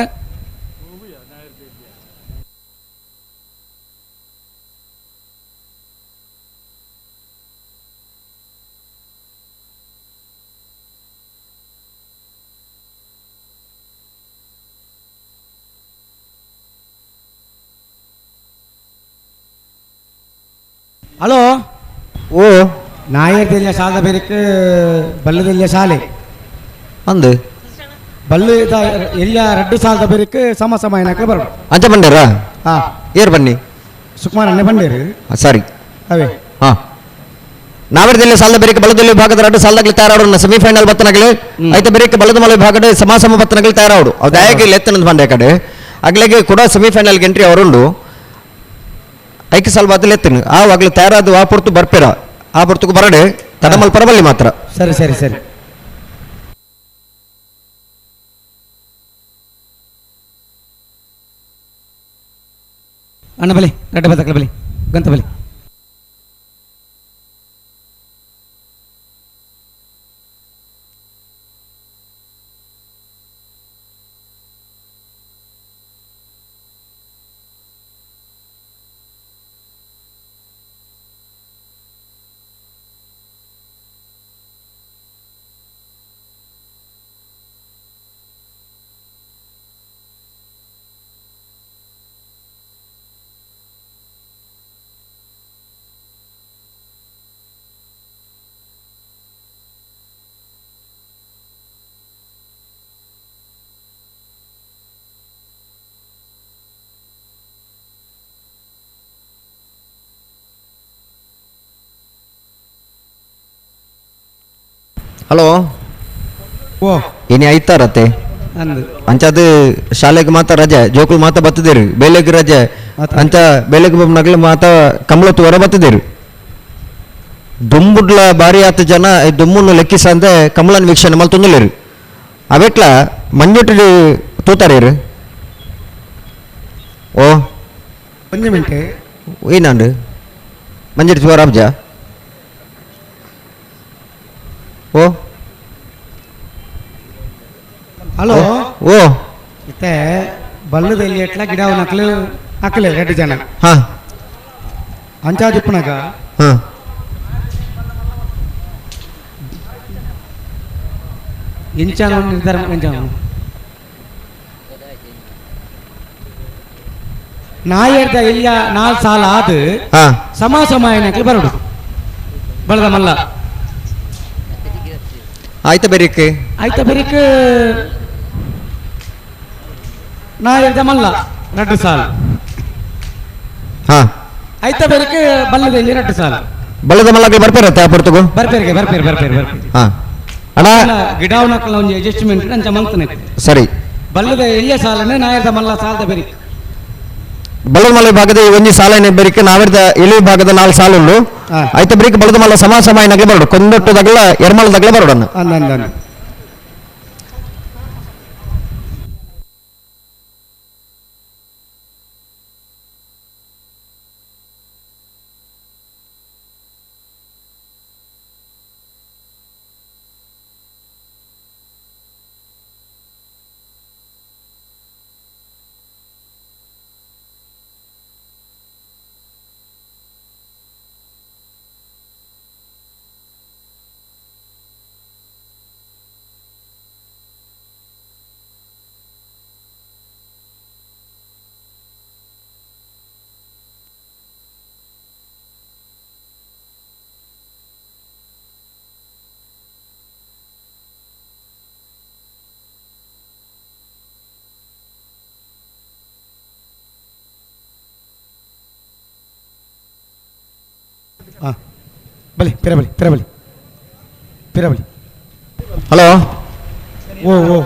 ಹಲೋ ಓ ನಾಯರ್ದೆಲ್ಲ ಸಾಲದ ಬೇರಕ್ಕೆ ಬಲ್ಲದೆಲ್ಲ ಶಾಲೆ ಅಂದು ಬಲ್ಲು ಎಲ್ಲ ರಡ್ಡು ಸಾಲದ ಬೇರಕ್ಕೆ ಸಮ ಸಮ ಏನಕ್ಕೆ ಬರೋದು ಅಂಚ ಬಂಡೇರಾ? ಹಾ. ಏರ್ ಬನ್ನಿ ಸುಕುಮಾರ್ ಅಣ್ಣೆ ಬಂಡೇರು. ಸರಿ. ಅವೇ. ಹಾ ನಾವರದಲ್ಲಿ ಸಾಲದ ಬೇರೆ ಬಲದಲ್ಲಿ ವಿಭಾಗದ ಎರಡು ಸಾಲದಾಗಲಿ ತಯಾರಾಡು ಸೆಮಿಫೈನಲ್ ಬತ್ತನಗಲಿ ಐತೆ ಬೇರೆ ಬಲದ ಮಲ ವಿಭಾಗದ ಸಮ ಸಮ ಬತ್ತನಗಲಿ ತಯಾರಾಡು ಅದು ದಯಾಗಿ ಲೆತ್ತನಂದು ಬಂಡೆ ಕಡೆ ಅಗ್ಲಿಗೆ ಕೂಡ ಸೆಮಿಫೈನಲ್ ಎಂಟ್ರಿ ಅವರುಂಡು ಐಕೆ ಸಾಲ ಬಾದಲ್ಲಿ ಎತ್ತನು ಆ ಆಗಲಿ ತಯಾರಾದ ಆ ಪುರ್ತು ಬರ್ಪೇರ ಆ ಪುರ್ತಕ್ಕೆ ಬರಡೆ ತಡಮಲ್ ಪರಬಲ್ಲಿ ಮಾತ್ರ. ಸರಿ ಸರಿ ಸರಿ. ಅಣ್ಣ ಬಲಿ ರಡ್ಡ ಬತ್ತಕಲ ಬಲಿ ಗಂತ ಬಲಿ. ಹಲೋ ಓ ಇನಿ ಐತಾರತ್ತೆ ಅಂಚಾದ ಶಾಲೆಗೆ ಮಾತ್ರ ರಜೆ ಜೋಕುಲು ಮಾತ್ರ ಬತ್ತದಿರು ಬೇಲೆಗೆ ರಜೆ ಅಂಚ ಬೇಲೆಗೆ ನಗಲು ಮಾತ ಕಮಲತ್ತು ಹೊರ ಬತ್ತದಿರು ದುಂಬುಡ್ಲ ಬಾರಿ ಆತ ಜನ ದುಮ್ಮನ್ನು ಲೆಕ್ಕಿಸಂದೆ ಕಮಲನ್ ವೀಕ್ಷಣೆ ಮಲ್ ತೊಂದಲೇರು ಅವೆಟ್ಲ ಮಂಜುಟಿ ತೂತಾರೇರು ಓ ಒಂಜಿ ಮಿಂಟೆ ಏನಾಂಡು ಮಂಜುಟಿ ತೂವರಾಬ್ಜ ಓ ಹಲೋ ಓ ಇತ್ತೆ ಬಲ್ಲದಲ್ಲಿ ಎಟ್ಲ ಗಿಡ ನಕಲು ಹಾಕಲೆ ಎರಡು ಜನ ಹಾ ಅಂಚಾದಿಪ್ಪನಾಗ ಹಾ ಇಂಚಾನ ನಿರ್ಧಾರ ಇಂಚಾನ ನಾಯರ್ದ ಇಲ್ಲ ನಾಲ್ ಸಾಲ ಆದು ಸಮ ಸಮ ಏನಕ್ಕೆ ಬರೋಡು ಬಳದ ಮಲ್ಲ ಆಯ್ತಾ ಬೇರಿಕ್ ಆಯ್ತಾ ಬೇರಿಕ್ ನಾಯರ್ದ ಮಲ್ಲ ರಡ್ಡು ಸಾಲ ಹಾ ಆಯ್ತಾ ಬೇರಿಕ್ ಬಲ್ಲದ ಇಲ್ಲಿ ರಡ್ಡು ಸಾಲ ಬಲ್ಲದ ಮಲ್ಲಕ್ಕೆ ಬರ್ಪೇರತ್ತೆ ಆ ಪುರ್ತಗು ಬರ್ಪೇರಿಗೆ ಬರ್ಪೇರು ಬರ್ಪೇರು ಬರ್ಪೇರು ಹಾ ಅಣ್ಣ ಗಿಡವನಕ್ಕಲ್ಲ ಒಂದು ಅಡ್ಜಸ್ಟ್ಮೆಂಟ್ ಅಂಚ ಮಂತನೆ ಸರಿ ಬಲ್ಲದ ಎಲ್ಲಿಯ ಸಾಲನೆ ನಾಯರ್ದ ಮಲ್ಲ ಸಾಲದ ಬೇರಿಕ್ ಬಲ್ಲದ ಮಲ್ಲ ಭಾಗದ ಒಂಜಿ ಸಾಲ ಬೇರಿಕ್ ನಾವಿರ್ದ ಎಲ್ಲಿ ಭಾಗದ ನಾಲ್ಕು ಸಾಲ ಉಂಡು ಆಯ್ತಾ ಬೇರಿಕ್ ಬಲ್ಲದ ಮಲ್ಲ ಸಮ ಸಮ ಏನಾಗಲಿ ಬರೋಡು ಕೊಂದೊಟ್ಟು ದಗಲ ಎರ್ಮಲ ದಗಲ ಬರೋಡನ್ನ ಅಂದ ಬಲಿ ಪಿರ ಬಲಿ ಪಿರ ಬಲಿ ಪಿರ ಬಲಿ. ಹಲೋ ಓ ಓ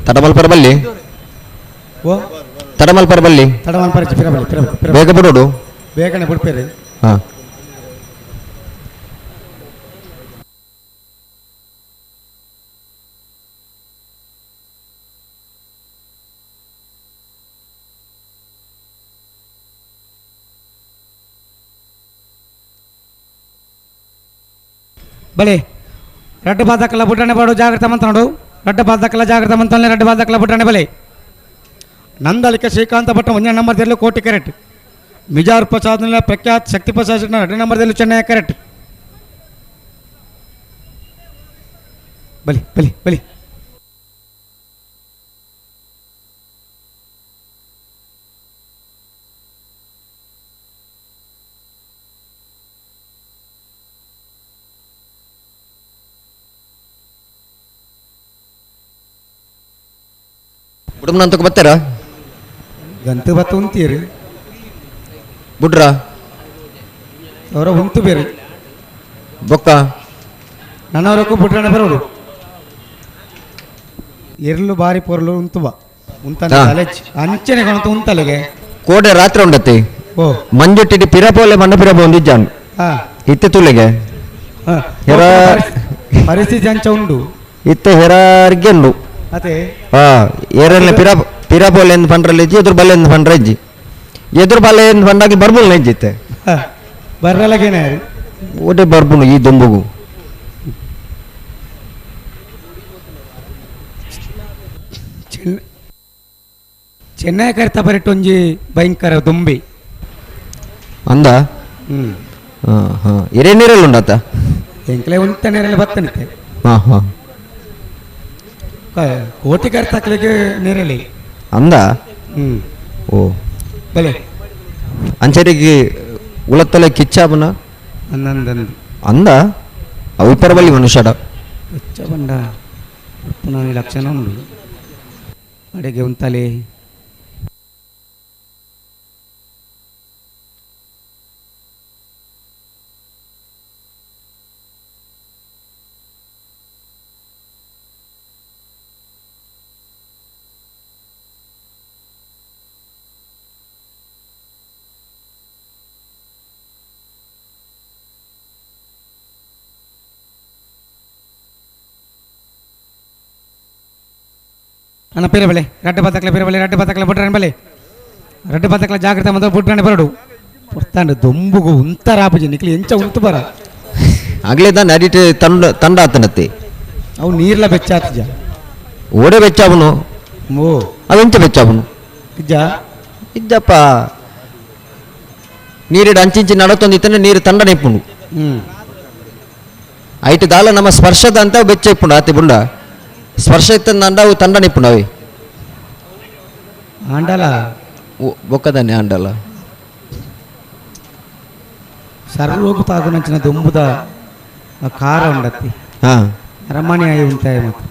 ತಡಮಲ್ ಪರ ಬಲ್ಲಿ ಓ ತಡಮಲ್ ಪರ ಬಲ್ಲಿ ತಡಮಲ್ ಪರ ಪಿರ ಬಲಿ ಪಿರ ಬಲಿ ಬೇಗ ಬಿಡೋಡು ಬೇಗನೆ ಬಿಡ್ಪೇರಿ. ಹಾಂ ಬಲೆ ರಡ್ಡು ಬಾದಕ್ಕಲ್ಲ ಬುಟ್ಟಣೆ ಬಾಡು ಜಾಗ್ರತೆ ಮಂತನಾಡು ರಡ್ಡು ಬಾದಕ್ಕಲ್ಲ ಜಾಗ್ರತೆ ಮಂತನೆ ರಡ್ಡು ಬಾದಕ್ಕಲ್ಲ ಬುಟ್ಟಣೆ ಬಲೆ. ನಂದಳಿಕೆ ಶ್ರೀಕಾಂತ ಭಟ್ಟ ಒಂದೇ ನಂಬರ್ ದೆಲ್ಲು ಕೋಟಿ ಕರೆಕ್ಟ್. ಮಿಜಾರ್ ಪ್ರಸಾದ್ ಪ್ರಖ್ಯಾತ್ ಶಕ್ತಿ ಪ್ರಸಾದ್ ಎರಡು ನಂಬರ್ ದೆಲ್ಲು ಚೆನ್ನೈ ಕರೆಕ್ಟ್. ಬಲಿ ಬಲಿ ಬಲಿ. ಕುಟುಂಬನಂತಕ್ಕೆ ಬರ್ತಾರ ಗಂತು ಬತ್ತ ಉಂತೀರಿ ಬುಡ್ರ ಅವರ ಉಂತು ಬೇರೆ ಬೊಕ್ಕ ನನ್ನವರಕ್ಕೂ ಬುಡ್ರಣ ಬರೋಡು ಎರ್ಲು ಬಾರಿ ಪೊರ್ಲು ಉಂತುವ ಉಂತ ಅಂಚನೆ ಕೊಣತು ಉಂತಲೆಗೆ ಕೋಡೆ ರಾತ್ರಿ ಉಂಡತಿ ಓ ಮಂಜುಟ್ಟಿಡಿ ಪಿರಪೋಲೆ ಮಣ್ಣ ಪಿರಪ ಒಂದಿಜ್ಜಾನ್ ಇತ್ತೆ ತುಲೆಗೆ ಪರಿಸ್ಥಿತಿ ಅಂಚ ಉಂಡು ಇತ್ತೆ ಹೆರಾರ್ಗೆ ಉಂಡು ಅದೇ ಹಾ ಏರಲ್ಲೆ ಪಿರ ಪಿರಪೋಲೆ ಎಂದು ಪಂಡ್ರಲ್ಲಿ ಇಜ್ಜಿ ಎದುರು ಬಲ್ಲೆ ಎಂದು ಪಂಡ್ರೆ ಇಜ್ಜಿ ಎದುರು ಬಲ್ಲೆ ಎಂದು ಪಂಡಾಗಿ ಬರ್ಬುಲ್ ಇಜ್ಜಿತ್ತೆ ಬರ್ರಲಗೇನೆ ಓಟೆ ಬರ್ಬುನು ಈ ದೊಂಬುಗು ಚೆನ್ನೈ ಕರ್ತ ಬರಿಟೊಂಜಿ ಭಯಂಕರ ದುಂಬಿ ಅಂದ ಹಾಂ ಹಾಂ ಎರೆ ನೀರಲ್ಲಿ ಉಂಡಾತ ಎಂಕ್ಲೆ ಉಂಟ ನೀರಲ್ಲಿ ಬತ್ತನತೆ ಹಾಂ ಹಾಂ ಕೋಟಿ ಕರ್ತಾಕ್ಲಿಕ್ಕೆ ನೀರಲ್ಲಿ ಅಂದ ಹ್ಞೂ ಓ ಬಲೆ ಅಂಚರಿಗೆ ಉಳತ್ತಲೆ ಕಿಚ್ಚಾಬನ ಅಂದಂದಂದು ಅಂದ ಅವು ಪರಬಲ್ಲಿ ಮನುಷ್ಯಡ ಹೆಚ್ಚ ಬಂಡ ಪುನಃ ಲಕ್ಷಣ ಉಂಡು ಅಡಿಗೆ ಉಂತಲೆ ಅಣ್ಣ ಪೇರೆ ಬಲೆ ರಡ್ಡೆ ಬತ್ತಕ್ಲೆ ಪೇರೆ ಬಲೆ ರಡ್ಡೆ ಬತ್ತಕ್ಲೆ ಬುಟ್ರಾಣಿ ಬಲೆ ರಡ್ಡೆ ಬತ್ತಕ್ಲೆ ಜಾಗ್ರತೆ ಮೊದಲು ಬುಟ್ರಾಣಿ ಬರಡು ಪೊರ್ತಾಂಡು ದೊಂಬುಗು ಉಂತರಾಪುಜಿ ನಿಕ್ಲಿ ಎಂಚ ಉಂತು ಬರ ಆಗಲೇ ತಾನೆ ಅಡಿಟ್ ತಂಡ ತಂಡ ಆತನತ್ತೆ ಅವು ನೀರ್ಲ ಬೆಚ್ಚಾತಜ ಓಡೆ ಬೆಚ್ಚಾವನು ಓ ಅವೆಂಚ ಬೆಚ್ಚಾವನು ಇಜ್ಜ ಇಜ್ಜಪ್ಪ ನೀರಿಡ ಅಂಚಿಂಚಿ ನಡತೊಂದಿತ್ತನೆ ನೀರು ತಂಡ ನೆಪ್ಪುಂಡು ಹ್ಞೂ ಐಟ್ ದಾಲ ನಮ್ಮ ಸ್ಪರ್ಶದ ಅಂತ ಬೆಚ್ಚ ಇಪ್ಪುಂಡು ಆತಿ ಬುಂಡ ಸ್ಪರ್ಶ ಇತ್ತಂದ ಅವು ತಂಡ ನಿಪ್ಪುಂಡು ಅವಿ ಆಂಡಲ ಬೊಕ್ಕದಾನೆ ಆಂಡಲ ಸರ್ವೋಗು ತಾಗುನಂಚಿನ ದೊಂಬುದ ಖಾರ ಉಂಡತ್ತಿ ಹಾಂ ಅರಮನೆ ಆಯಿ ಉಂಟಾಯ ಮತ್ತು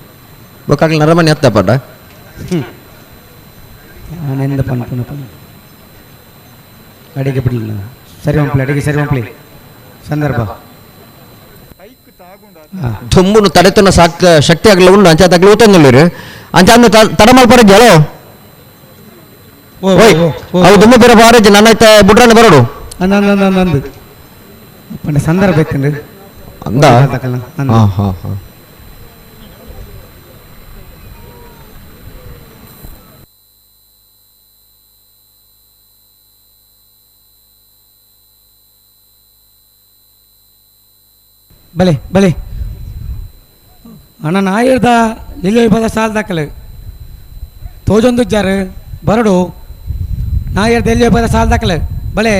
ಬೊಕ್ಕಾಗ್ಲಿ ನರಮನೆ ಅತ್ತ ಪಡ ಆನಂದ ಪನ್ಪುನ ಪನ್ ಅಡಿಗೆ ಬಿಡಲಿಲ್ಲ ಸರಿ ಒಂಪ್ಲಿ ಅಡಿಗೆ ಸರಿ ಒಂಪ್ಲಿ ಸಂದರ್ಭ ತುಂಬುನು ತಡೆತನ ಸಾಕ್ ಶಕ್ತಿ ಆಗಲ್ಲ ಉಂಡು ಅಂಚ ತಗ್ಲಿ ಊತಂದುಳ್ಳಿರು ಅಂಚ ಅಂದ ತಡಮಲ್ಪರ ಜಲೋ ಓಯ್ ಅವು ದುಮ್ಮ ಬೇರೆ ಬಾರಜ್ ನನ್ನ ಬುಡ್ರನ್ನ ಬರೋಡು ಅಂದ ಪಂಡ ಸಂದರ್ಭ ಇತ್ತಂಡು ಅಂದ ಹಾಂ ಹಾಂ ಹಾಂ ಬಲೆ ಬಲೆ ಅಣ್ಣ ನಾಯಿರ್ದ ಲಿಲ್ಲಿ ಬದ ಸಾಲ್ ದಾಖಲೆ ತೋಜೊಂದು ಜಾರು ಬರಡು ನಾಯಿರ್ದ ಎಲ್ಲಿ ಬದ ಸಾಲ್ ದಾಖಲೆ ಬಲೆ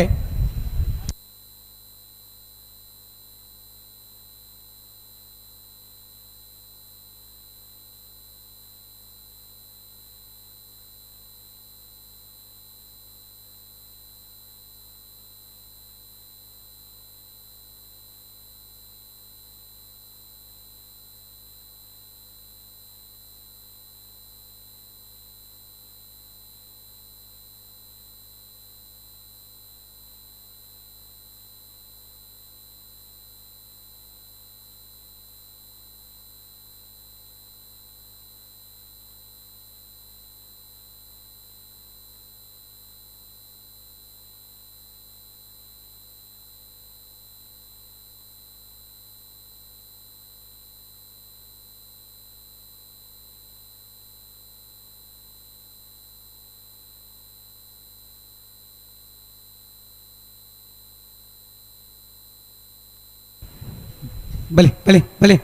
ಬಲೆ ಬಲೆ ಬಲೆ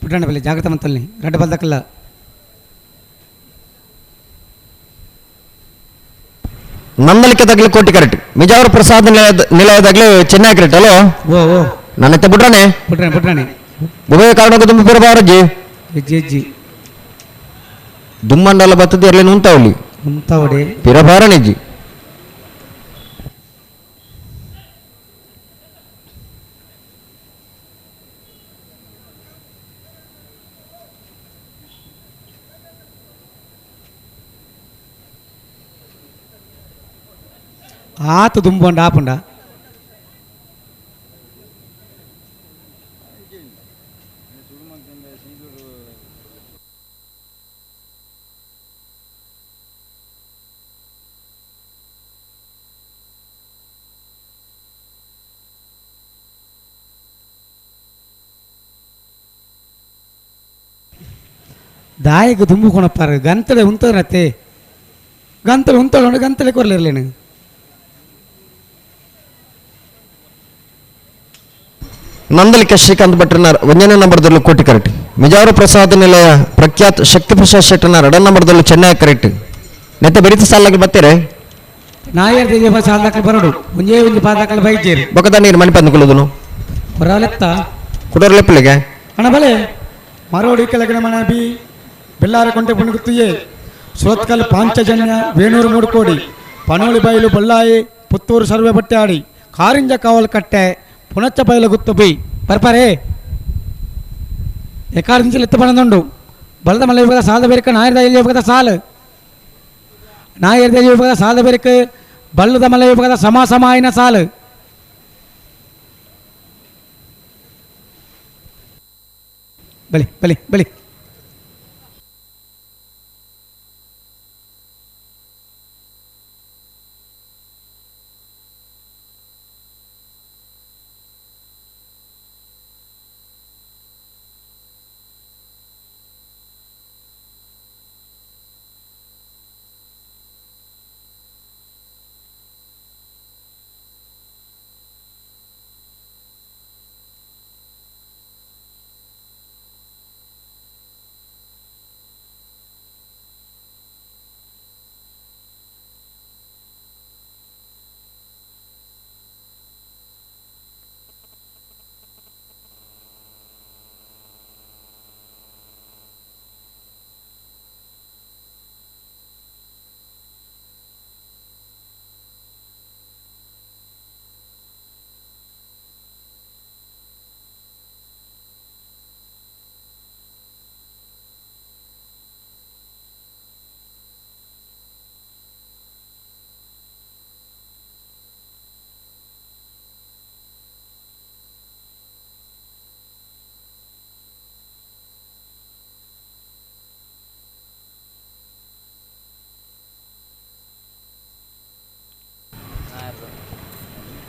ಪುಟ್ಟಣ್ಣ ಬಲೆ ಜಾಗ್ರತೆ ಮಂತಲ್ಲಿ ರಡ್ಡ ಬಲ್ದಕ್ಕಲ್ಲ ನಂದಲಿಕೆ ಕೋಟಿ ಕರೆಕ್ಟ್ ಮಿಜಾವರ ಪ್ರಸಾದ್ ನಿಲಯದಾಗಲೇ ಚೆನ್ನೈ ಕರೆಕ್ಟ್ ಅಲೋ ಓ ಓ ನನ್ನ ಬುಡ್ರಾಣೆ ಪುಟ್ರಾಣೆ ಪುಟ್ರಾಣೆ ಉಭಯ ಕಾರಣಕ್ಕೂ ತುಂಬ ಪುರಬಾರಜ್ಜಿ ಹೆಜ್ಜೆ ಹೆಜ್ಜಿ ದುಮ್ಮಂಡಲ ಬತ್ತದ ಎಲ್ಲಿ ಉಂತಾವಲಿ ಉಂತಾವಡೆ ಪಿರಬಾರಣಿಜ್ಜಿ ಆತು ದುಂಬೊಂಡ ಆಪುಂಡ ದಾಯಿಗೆ ದುಂಬು ಕೊಣಪ್ಪಾರ ಗಂತಲೆ ಉಂತರತ್ತೆ ಗಂತಲೆ ಉಂತಳು ಗಂತಲೆ ಕೊರಲಿರಲೇನು. ನಂದಲಿಕ ಶ್ರೀಕಾಂತ್ ಭಟ್ರನ ಒಂದನೇ ನಂಬರ್ದಲ್ಲೂ ಕೋಟಿ ಕರೆಕ್ಟ್. ಮಿಜಾರು ಪ್ರಸಾದ್ ನಿಲಯ ಪ್ರಖ್ಯಾತ್ ಶಕ್ತಿ ಪ್ರಸಾದ್ ಶೆಟ್ಟನ ಎರಡನೇ ನಂಬರ್ದಲ್ಲೂ ಚೆನ್ನೈ ಕರೆಕ್ಟ್. ನೆತ್ತ ಬೆರಿತ ಸಾಲಾಗಿ ಬತ್ತೀರೆ ನಾಯರ್ ದೇವ ಸಾಲದಾಕಲು ಬರೋಡು ಒಂಜೇ ಒಂಜಿ ಪಾದಕಲು ಬೈಜೇರಿ ಬೊಕದ ನೀರು ಮಣಿ ಪಂದ್ಕೊಳ್ಳೋದು ಹೊರಲೆತ್ತ ಕುಡರ್ಲೆಪ್ಪಲಿಗೆ ಅಣ್ಣ ಬಲೆ ಮರೋಡಿ ಕೆಳಗಿನ ಮನ B ಬೆಲ್ಲಾರ Conte ಪುಣಗುತ್ತಿಯೇ Surathkal Panchajanya Venur ಮೂಡುಕೋಡಿ ಪನೋಳಿ ಬೈಲು ಬೊಲ್ಲಾಯಿ Puttur survey ಬಟ್ಟಾಡಿ Karinja ಕಾವಲ್ ಕಟ್ಟೆ ಪುಣಚ್ಚ ಬೈಲು ಗುತ್ತು ಬಿ ಪರ್ಪರೇ ಎಕಾರಿಂಚಲು ಎತ್ತ ಪಣದುಂಡು ಬಲದ ಮಲೆ ವಿಭಾಗದ ಸಾಲದ ಬೇರಕ ನಾಯರ್ದ ಎಲ್ಲಿ ವಿಭಾಗದ ಸಾಲು ನಾಯರ್ದ ಎಲ್ಲಿ ವಿಭಾಗದ ಸಾಲದ ಬೇರಕ ಬಲ್ಲದ ಮಲೆ ವಿಭಾಗದ ಸಮ ಸಮ ಆಯಿನ ಸಾಲು ಬಲಿ ಬಲಿ ಬಲಿ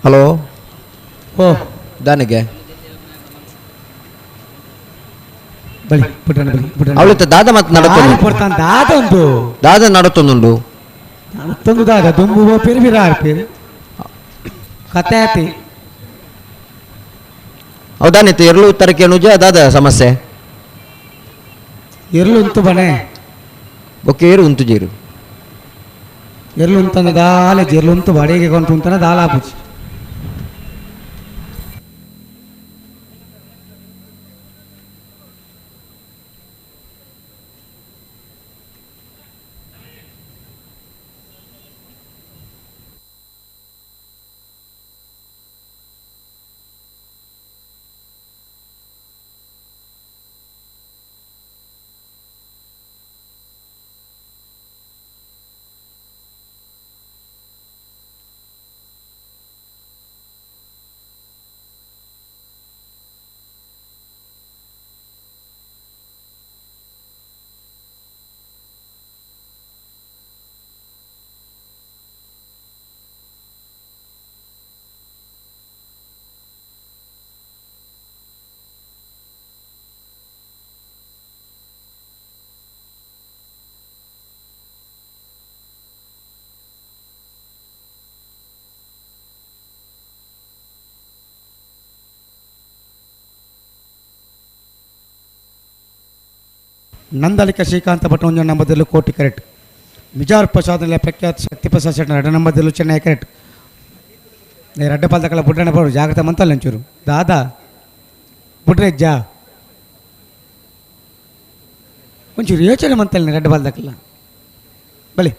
ಹಲೋ ಓ ದಾನಿಗೆ ಬಲಿ ಪುಟ್ಟಣ ಬಲಿ ಪುಟ್ಟಣ ಅವಳಿತ್ತ ದಾದ ಮತ್ತೆ ನಡತೊಂದು ಪೊರ್ತಾನ್ ದಾದ ಉಂಟು ದಾದ ನಡತೊಂದುಂಡು ಮತ್ತೊಂದು ದಾದ ದುಂಬು ಪೇರು ಬಿರಾರ್ ಪೇರು ಕತೆ ಆತಿ ಹೌದಾನಿತ್ತು ಎರಳು ಉತ್ತರಕ್ಕೆ ನುಜ ದಾದ ಸಮಸ್ಯೆ ಎರ್ಲು ಉಂತು ಬನೆ ಓಕೆ ಏರು ಉಂತು ಜೀರು ಎರ್ಲು ಉಂತಂದ ದಾಲೆ ಜೆರ್ಲು ಉಂತು ಬಾಡಿಗೆ ಕೊಂಡು ಉಂತನ ದಾಲ ಆಪುಜಿ ನಂದಲಿಕ ಶ್ರೀಕಾಂತ ಭಟ್ ಒಂಜು ನಂಬರ್ದಲ್ಲೂ ಕೋಟಿ ಕರೆಕ್ಟ್. ಮಿಜಾರ್ ಪ್ರಸಾದ್ ಪ್ರಖ್ಯಾತ ಶಕ್ತಿ ಪ್ರಸಾದ್ ಶೆಟ್ಟಿ ಎರಡು ನಂಬರ್ದಲ್ಲೂ ಚೆನ್ನೈ ಕರೆಕ್ಟ್. ರಡ್ಡಪಾಲ್ದಕ್ಕಲ್ಲ ಬುಡ್ರಣ್ಣ ಬರೋರು ಜಾಗ್ರತೆ ಮಂತಲ್ಲ ಒಂಚೂರು ದಾದಾ ಬುಡ್ರೆಜ್ಜ ಒಂಚೂರು ಯೋಚನೆ ಮಂತಲ್ಲ ರಡ್ಡಪಾಲ್ದಕ್ಕಲ್ಲ ಬಲಿ.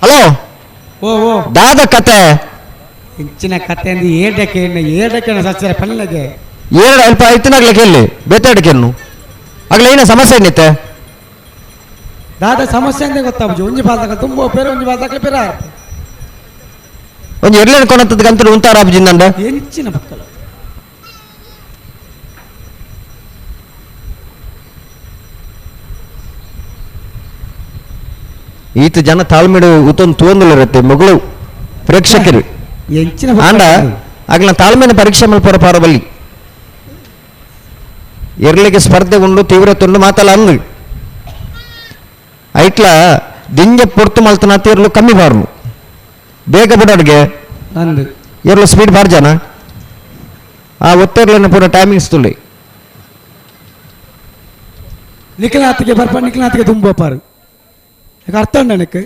Hello ಓ ಓ ದಾದ ಕತೆ ಇಂಚಿನ ಕತೆ ಅಂದು ಏಡಕ್ಕೆ ಏಡಕ್ಕೆ ಸಚ್ಚರ ಪಲ್ಲಗೆ ಏರಡ ಅಲ್ಪ ಐತಿನಾಗ್ಲಿಕ್ಕೆ ಎಲ್ಲಿ ಬೇತಾಡಕ್ಕೆನ್ನು ಆಗ್ಲೇ ಏನ ಸಮಸ್ಯೆ ಏನಿತ್ತೆ ದಾದ ಸಮಸ್ಯೆ ಅಂದ್ರೆ ಗೊತ್ತಾಗ್ಬೋದು ಒಂಜಿ ಬಾಲ್ದಾಗ ತುಂಬ ಬೇರೆ ಒಂಜಿ ಬಾಲ್ದಾಗ ಬೇರೆ ಒಂಜಿ ಎರ್ಲೇನು ಕೊನತ್ತದ ಗಂತಡು ಉಂತಾರ ಅಬ್ಜಿಂದಂಡ ಎಂಚಿನ ಪಕ್ಕಲ ಈತ ಜನ ತಾಳ್ಮೆಡು ಉತ್ತೊಂದು ತೂಂದುಲಿರುತ್ತೆ ಮಗಳು ಪ್ರೇಕ್ಷಕರು ಎಂಚಿನ ಆಂಡ ಆಗ್ಲ ತಾಳ್ಮೆನ ಪರೀಕ್ಷೆ ಮಲ್ಪರ ಪಾರಬಲ್ಲಿ ಎರ್ಲಿಗೆ ಸ್ಪರ್ಧೆ ಉಂಡು ತೀವ್ರತೆ ಉಂಡು ಮಾತಲ್ಲ ಅಂದು ಐಟ್ಲ ದಿಂಜ ಪೊರ್ತು ಮಲ್ತನ ತೀರ್ಲು ಕಮ್ಮಿ ಬಾರ್ನು ಬೇಗ ಬಿಡೋಡ್ಗೆ ಅಂದು ಎರ್ಲು ಸ್ಪೀಡ್ ಬಾರ್ ಜನ ಆ ಒತ್ತೆರ್ಲನ್ನ ಪೂರ ಟೈಮಿಂಗ್ಸ್ ತುಳಿ ನಿಖಿಲಾತಿಗೆ ಬರ್ಪ ನಿಖಿಲಾತಿಗೆ ತುಂಬ ಪಾರು ಅರ್ಥ ಉಂಟು ನನಗೆ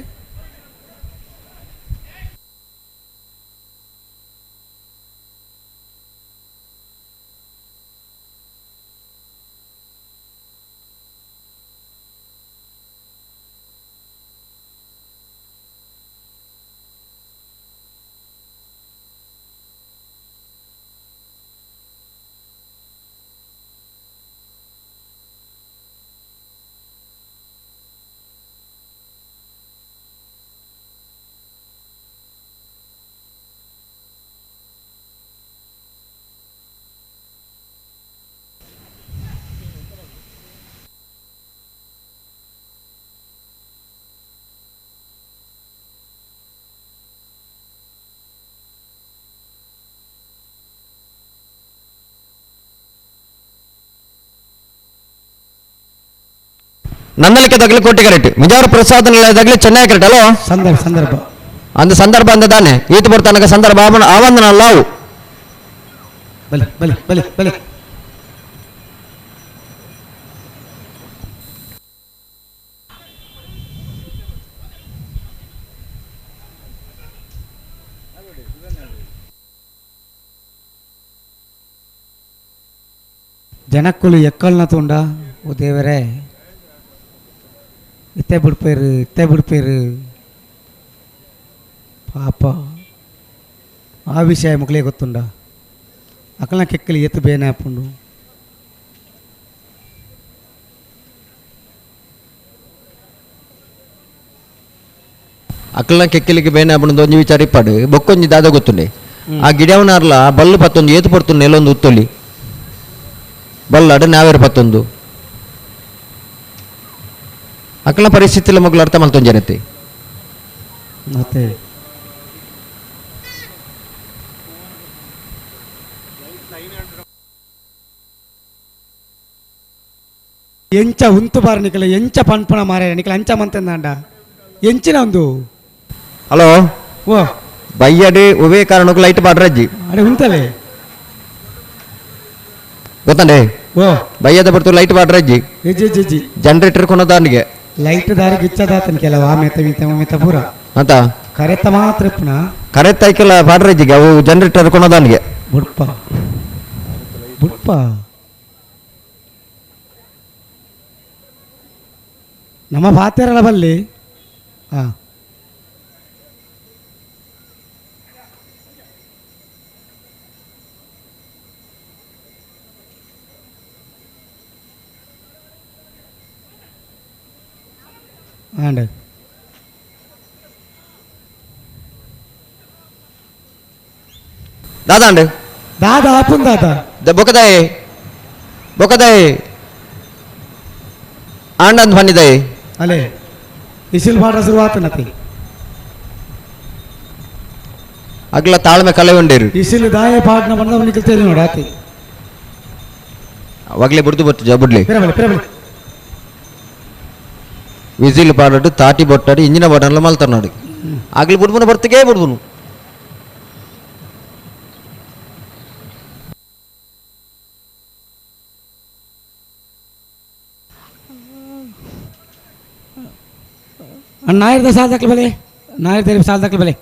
ನಂದಲಿಕೆ ತಗಲಿ ಕೋಟಿ ಕರೆಕ್ಟ್ ಮಿಜಾರು ಪ್ರಸಾದ್ ತಗಲಿ ಚೆನ್ನೈ ಕರೆಕ್ಟ್ ಅಲೋ ಸಂದರ್ಭ ಸಂದರ್ಭ ಅಂದ ಸಂದರ್ಭ ಅಂದ ತಾನೆ ಈತ ಬರ್ತಾನಕ ಸಂದರ್ಭ ಆವಂದನ ಲಾವು ಬಲೆ ಬಲೆ ಬಲೆ ಬಲೆ ಜನಕ್ಕುಲು ಎಕ್ಕಲ್ನ ತೋಂಡ ಓ ದೇವರೇ ಇತ್ತೆ ಬಿಡ್ಪೇರು ಇತ್ತೆ ಬಿಡ್ಪೇರು ಪಾಪ ಆ ವಿಷಯ ಮುಕ್ಲೇ ಗೊತ್ತುಂಡ ಅಕಲ್ನ ಕೆಕ್ಕಲಿ ಎತ್ತು ಬೇನೆ ಹಾಪುಂಡು ಅಕಲ್ನ ಕೆಕ್ಕಲಿಗೆ ಬೇನೆ ಹಾಪುಂಡು ಒಂಜಿ ವಿಚಾರ ಇಪ್ಪಾಡು ಬೊಕ್ಕೊಂಜಿ ದಾದ ಗೊತ್ತುಂಡೆ ಆ ಗಿಡವನಾರ್ಲ ಬಲ್ಲು ಪತ್ತೊಂದು ಏತು ಪಡ್ತುಂಡು ನೆಲೊಂದು ಉತ್ತೊಲಿ ಬಲ್ಲಾಡು ನಾವೇರು ಪತ್ತೊಂದು ಅಕಲ ಪರಿಸ್ಥಿತಿಲ ಮಗ್ಲು ಅರ್ಥ ಮಲ್ತೊಂದು ಜನತೆ ಮತ್ತೆ ಎಂಚ ಉಂತು ಬಾರ ನಿಕಲ ಎಂಚ ಪನ್ಪಣ ಮಾರ ನಿಕಲ ಅಂಚ ಮಂತಂದಾಂಡ ಎಂಚಿನ ಒಂದು ಹಲೋ ಓ ಬಯ್ಯಡಿ ಉವೇ ಕಾರಣಕ್ಕೂ ಲೈಟ್ ಬಾಡ್ರಜ್ಜಿ ಅರೆ ಉಂತಲೆ ಗೊತ್ತಂಡೆ ಓ ಬಯ್ಯದ ಬರ್ತು ಲೈಟ್ ಬಾಡ್ರಜ್ಜಿ G G G generator ಕೊನದಾನಿಗೆ light ದಾರಿ ಗಿಚ್ಚದಾತನ ಕೆಲವು ಆ ಮೆತ್ತ ಮಿತ್ತ ಮೆತ್ತ ಪೂರ ಅಂತ ಕರೆತ ಮಾತ್ರ ಪುನಃ ಕರೆತ ಐಕಲ್ಲ ಬಾಡ್ರಜ್ಜಿಗೆ ಅವು ಜನರೇಟರ್ ಕೊನದಾನಿಗೆ ಬುಡ್ಪ ಬುಡ್ಪ ನಮ್ಮ ಪಾತೆರಳ ಬಲ್ಲಿ ಹಾಂ ಆಂಡ ದಾದಾಂಡ್ ದಾದಾ ಆಪುನ್ ದಾದಾ ಬೊಕದಾಯೆ ಬೊಕದಾಯೆ ಆಂಡಂದ್ ಬನ್ನಿದಾಯೆ ಅಲೆ ಇಸಿಲ್ ಬಾಟ ಶುರುವಾತನತಿ ಅಗ್ಲ ತಾಳ್ಮೆ ಕಲೆ ಉಂಡೇರು ಇಸಿಲು ದಾಯ ಪಾಟ್ನ ಬಂದ ನಿಕಲ್ತೇನೆ ನೋಡ ಆತಿ ಅವಾಗಲೇ ಬುಡ್ದು ಬತ್ತು ಜಬುಡ್ಲಿ ಪಿರಬಲೆ ಪಿರಬಲೆ ವಿಸಿಲ್ ಪಾಡಟ್ಟು ತಾಟಿ ಬೊಟ್ಟಾಡಿ ಇಂಜಿನ ಬಟನ್ಲ ಮಲ್ತನಾಡು ಆಗ್ಲಿ ಬುಡ್ಬುನ ಬರ್ತಿಗೆ ಬುಡ್ಬುನು ನಾಯರ್ದ ಸಾಲ್ ದಾಖಲೆ ಬಲೆ ನಾಯರ್ದ ಸಾಲ್ ದಾಖಲೆ ಬಲೆ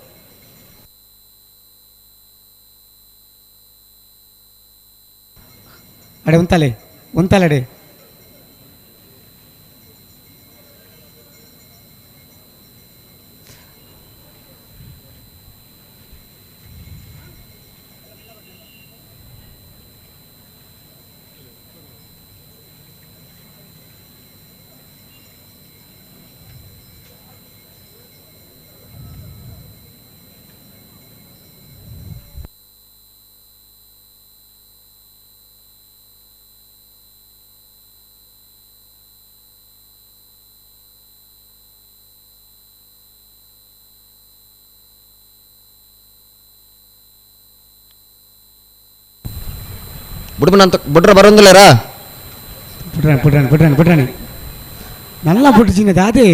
ಅಡೆ ಉಂತಲೆ ಉಂತಲೆ ಅಡೆ ಬುಡ್ಬನಂತ ಬುಡ್ರ ಬರೋಂದಿಲ್ಲರಾ ಪುಟ್ರಾಣಿ ಪುಟ್ರಾಣಿ ಪುಟ್ರಾಣಿ ಪುಟ್ರಾಣಿ நல்லா போட்டுச்சிங்க தாதே.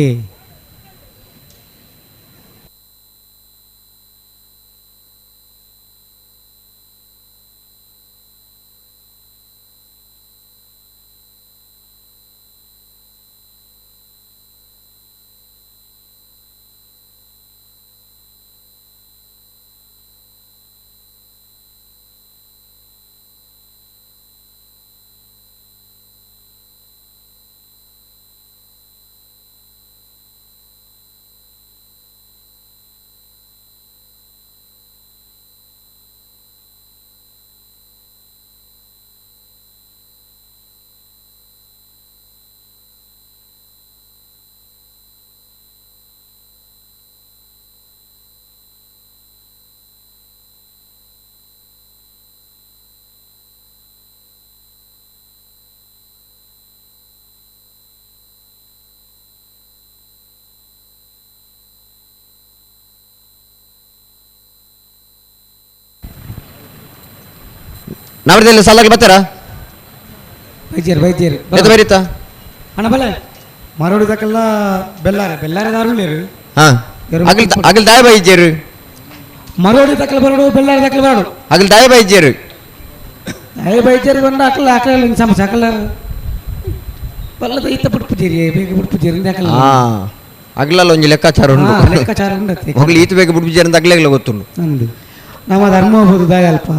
ನಾವ್ರದಲ್ಲಿ ಸಾಲಾಗಿ ಬರ್ತಾರಾ? ಬೈಜೇರು ಬೈಜೇರು ಎತ್ತ ಬರೀತಾ ಅಣ್ಣ ಬಲೆ ಮರೋಡಿದಕ್ಕೆಲ್ಲ ಬೆಲ್ಲಾರೆ ಬೆಲ್ಲಾರೆ ದಾರುಲೇರು. ಹಾಂ ಅಗಲ್ ಅಗಲ್ ದಾಯ ಬೈಜೇರು ಮರೋಡಿ ತಕ್ಕಲ ಬರೋಡು ಬೆಲ್ಲಾರೆ ತಕ್ಕಲ ಬರೋಡು ಅಗಲ್ ದಾಯ ಬೈಜೇರು ದಾಯ ಬೈಜೇರು ಬಂದ ಅಕಲ ಅಕಲ ಸಮಸ್ಯೆ ಅಕಲ ಬಲ್ಲದ ಈತ ಬಿಡ್ಪುಜೇರಿ ಬೇಗ ಬಿಡ್ಪುಜೇರಿ ಅಕಲ. ಹಾಂ ಅಗಲಲ್ಲ ಒಂಜಿ ಲೆಕ್ಕಾಚಾರ ಉಂಟು ಲೆಕ್ಕಾಚಾರ ಉಂಟು ಹೋಗ್ಲಿ ಈತ ಬೇಗ ಬಿಡ್ಪುಜೇರಿ ಅಂತ ಅಗ್ಲೆಗ್ಲ ಗೊತ್ತುಂಡು ಅಂದು ನಮ್ಮ ಧರ್ಮ ಹೋಗುದು ದಾಯ ಅಲ್ಪ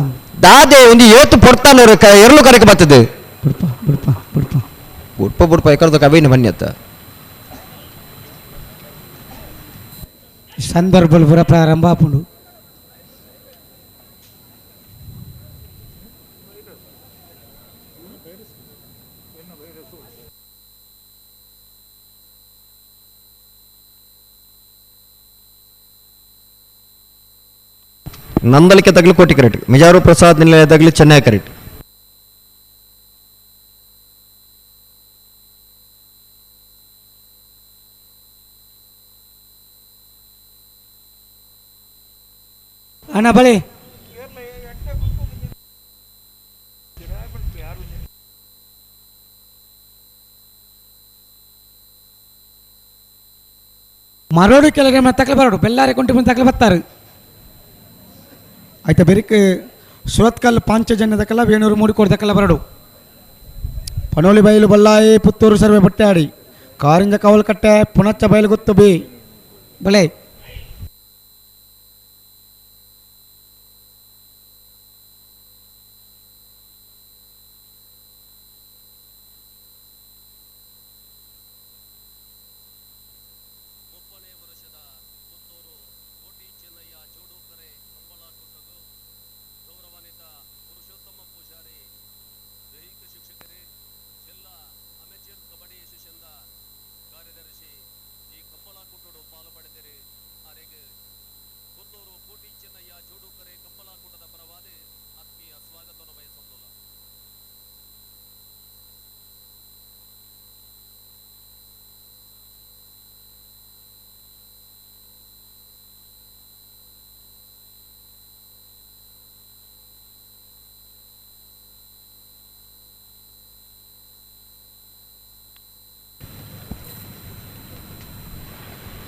ದಾದೆ ಒಂದು ಏತು ಪೊರ್ತಾನ ಎರಲು ಕರೆಕ್ ಬರ್ತದೆ ಬಿಡ್ಪ ಬಿಡ್ಪ ಬಿಡ್ಪ ಬುಡ್ಪ ಬುಡ್ಪ ಎಕರ್ದ ಕವಿನ ಬನ್ನಿ ಅತ್ತ ಸಂದರ್ಭ ಪುರ ಪ್ರಾರಂಭ ಆಪುಂಡು. ನಂದಲಿಕೆ ತಗಲು ಕೋಟಿ ಕರೆಕ್ಟ್ ಮಿಜಾರು ಪ್ರಸಾದ್ ನಿಲಯ ತಗಲು ಚೆನ್ನೈ ಕರೆಕ್ಟ್. ಅಣ್ಣ ಬಳಿ ಮರೋಡು ಕೆಳಗೆ ತಕ್ಕಲು ಬರೋಡು ಬೆಲ್ಲಾರೆ ಕುಂಟಿ ಬಂದು ತಕ್ಕಲು ಬರ್ತಾರೆ. ಆಯ್ತಾ ಬೆರಿಕ್ ಸುರತ್ಕಲ್ ಪಾಂಚಜನ್ಯದಕ್ಕೆಲ್ಲ ವೇಣೂರು ಮೂಡಿಕೋಡ್ದಕ್ಕೆಲ್ಲ ಬರಡು ಪನೋಲಿ ಬೈಲು ಬಲ್ಲಾಯಿ ಪುತ್ತೂರು ಸರ್ವೆ ಬಟ್ಟಾಡಿ ಕಾರಿಂಜ ಕಾವಲ್ಕಟ್ಟೆ ಪುಣಚ್ಚ ಬಯಲು ಗೊತ್ತು ಬಿ ಬಳೆ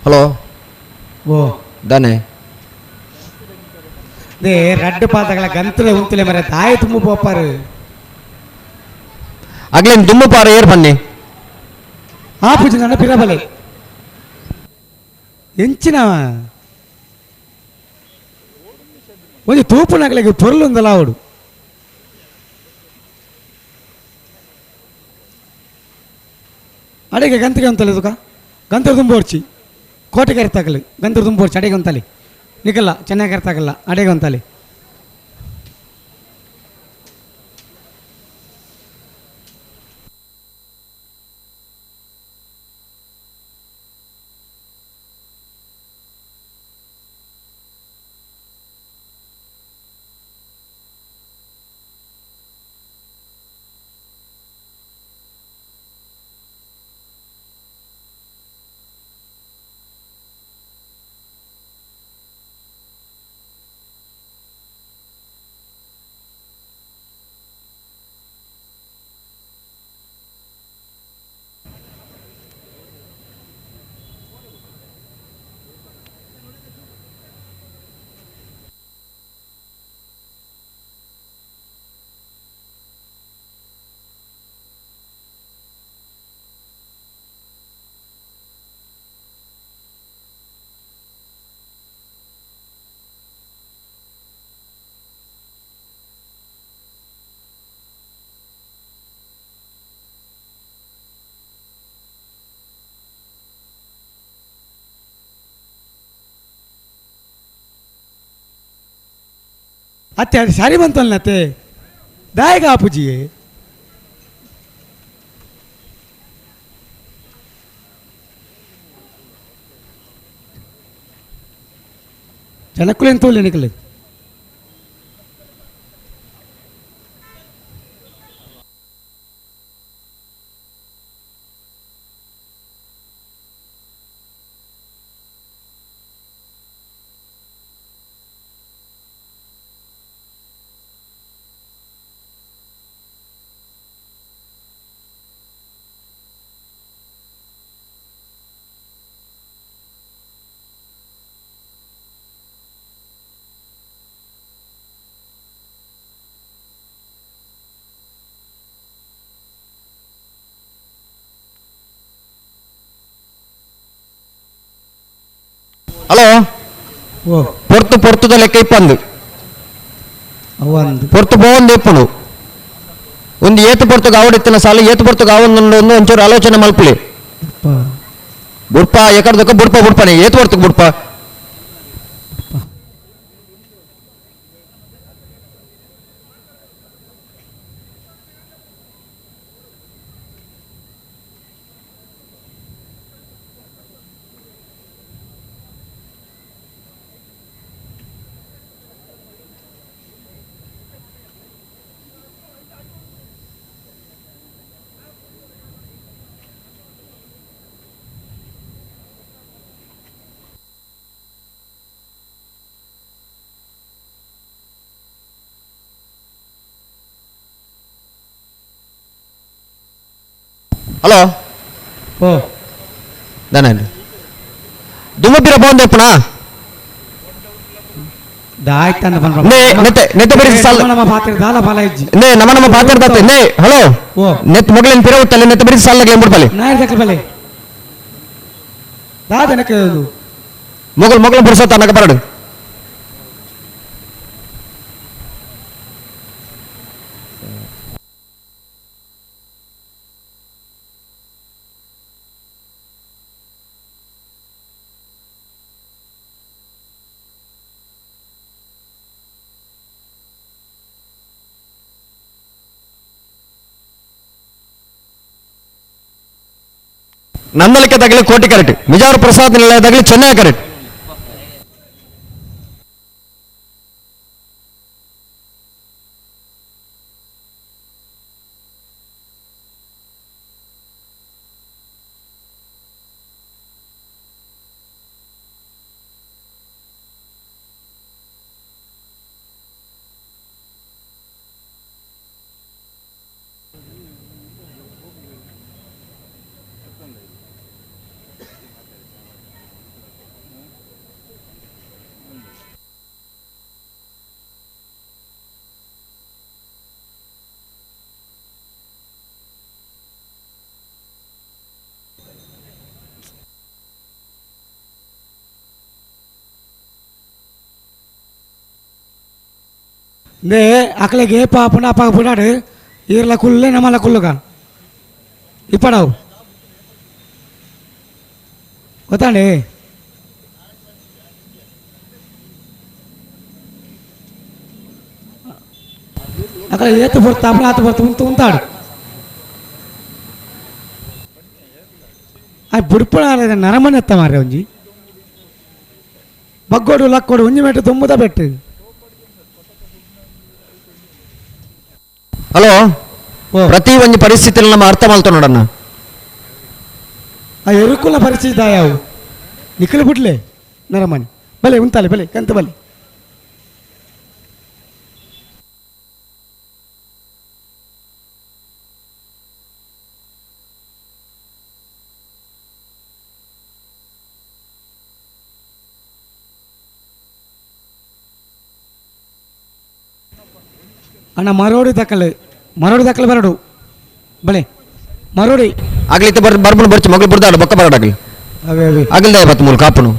ಹಲೋ ಓ ದಾನೆ they ರಡ್ಡು ಪಾತಗಳ ಗಂತಲೆ ಉಂತಲೆ ಮರ ತಾಯಿ ತುಂಬ ಪೋಪಾರು ಅಗ್ಲೇನ್ ದುಮ್ಮು ಪಾರ ಏರ್ ಬನ್ನಿ ಆ ಪೂಜೆ ನನ್ನ ಪಿರಬಲೆ ಎಂಚಿನ ಒಂಜಿ ತೂಪುನಗಲಿಗೆ ಪೊರ್ಲುಂದಲ ಅವಡು ಅಡಿಗೆ ಗಂತಿಗೆ ಅಂತಲ್ಲ ತುಕ ಗಂತರ ತುಂಬೋರ್ಚಿ ಕೋಟೆ ಕರೆತಾಗಲಿ ಗಂತರ ತುಂಬೋರ್ಚಿ ಅಡಿಗೆ ಅಂತಲ್ಲಿ ನಿಕಲ್ಲ ಚೆನ್ನಾಗಿ ಕರೆತಾಗಲ್ಲ ಅಡಿಗೆ ಅಂತಲ್ಲಿ. ಅತ್ತೆ ಅದು ಸರಿ ಬಂತಲ್ಲ ಅತ್ತೆ ದಾಯಗ ಆಪುಜಿ ಜನಕ್ಕುಲೇನು ತೋಲಿ ನಿಕಲೆ ಹಲೋ ಪೊರ್ತು ಪೊರ್ತುದ ಲೆಕ್ಕ ಇಪ್ಪಂದು ಪೊರ್ತು ಪೋವೊಂದು ಇಪ್ಪುಂಡು ಒಂದು ಏತು ಪೊರ್ತುಗೆ ಆವಡಿತ್ತಿನ ಸಾಲು ಏತು ಪೊರ್ತುಗೆ ಆವೊಂದು ಒಂದು ಒಂಚೂರು ಆಲೋಚನೆ ಮಲ್ಪುಲಿ ಬುಡ್ಪ ಎಕಡ್ದಕ್ಕ ಬುಡ್ಪ ಬುಡ್ಪನೆ ಏತು ಪೊರ್ತುಗೆ ಬುಡ್ಪ ಹಲೋ ಓ ದಾನ ದುಮ್ಮಪಿರ ಪೋಂದು ಇಪ್ಪುನಾ ನೆತ್ತೆ ಬರಿ ಸಾಲ್ ನಮ್ಮ ಪಾತ್ರ ದಾಲ ಫಲ ಇಜ್ಜಿ ನೇ ನಮ್ಮ ನಮ್ಮ ಪಾತ್ರ ದಾತೆ ನೇ ಹಲೋ ನೆತ್ ಮೊಗಲಿನ ಪಿರ ಉತ್ತಲೆ ನೆತ್ತೆ ಬರಿ ಸಾಲ್ ಲಗ್ಲೆ ಬುಡ್ಪಲೆ ನಾಯರ್ ದಕ್ಕಲ ಬಲೆ ದಾದ ನಕ್ಕೆ ಮೊಗಲ್ ಮೊಗಲ ಬುರ್ಸತ ನಕ ಬರಡು ನಂದಲಿಕೆ ತಗಲಿ ಕೋಟಿ ಕರೆಕ್ಟ್ ಮಿಜಾರು ಪ್ರಸಾದ್ ನಿಲಯದಾಗಲಿ ಚೆನ್ನೈ ಕರೆಕ್ಟ್ ನೇ ಅಕ್ಲೆಗೆ ಪಾಪುನ ಅಪ್ಪ ಪುಡಾಡು ಈರ್ಲ ಕುಲ್ಲೆ ನಮ್ಮಲ ಕುಲ್ಲುಗ ಇಪ್ಪಡವು ಗೊತ್ತಾಣಿ ಅక్కడ ಏತು ಬರ್ತಾ ಅಪ್ಪನ ಆತು ಬರ್ತಾ ಉಂತು ಉಂತಾಡು ಆ ಬುಡ್ಪಣ ನರಮನೆ ಎತ್ತ ಮಾರ್ರೆ ಒಂಜಿ ಬಗ್ಗೋಡು ಲಕ್ಕೋಡು ಒಂಜಿ ಮೆಟ್ಟು ತುಂಬುದ ಬೆಟ್ಟು. ಹಲೋ, ಪ್ರತಿ ಒಂದು ಪರಿಸ್ಥಿತಿಯಲ್ಲಿ ನಮ್ಮ ಅರ್ಥ ಮಾಡ್ತಾ ನೋಡಣ್ಣ. ಆ ಎರುಕುಲ ಪರಿಸ್ಥಿತಿ ಯಾವು ನಿಖಲು ಬಿಡ್ಲೆ ನರಮಣಿ ಬಲೆ ಉಂತಾಲೆ ಬಲೆ ಕಂತ ಬಲೆ. ಅಣ್ಣ ಮರೋಡಿ ತಕ್ಕಲೆ ಮರೋಡಿ ತಕ್ಕಲೆ ಬರಡು ಬಲೆ ಮರೋಡಿ ಆಗ್ಲಿತ್ತ ಬರ್ ಬರ್ಬುಣ ಬರ್ಚು ಮಗಳು ಬುರ್ದಾಡು ಬೊಕ್ಕ ಬರಡಾಗ್ಲಿ ಅವೇ ಅವೇ ಅಗಲ್ದ ಬತ್ತು ಮೂಲ ಕಾಪುನು.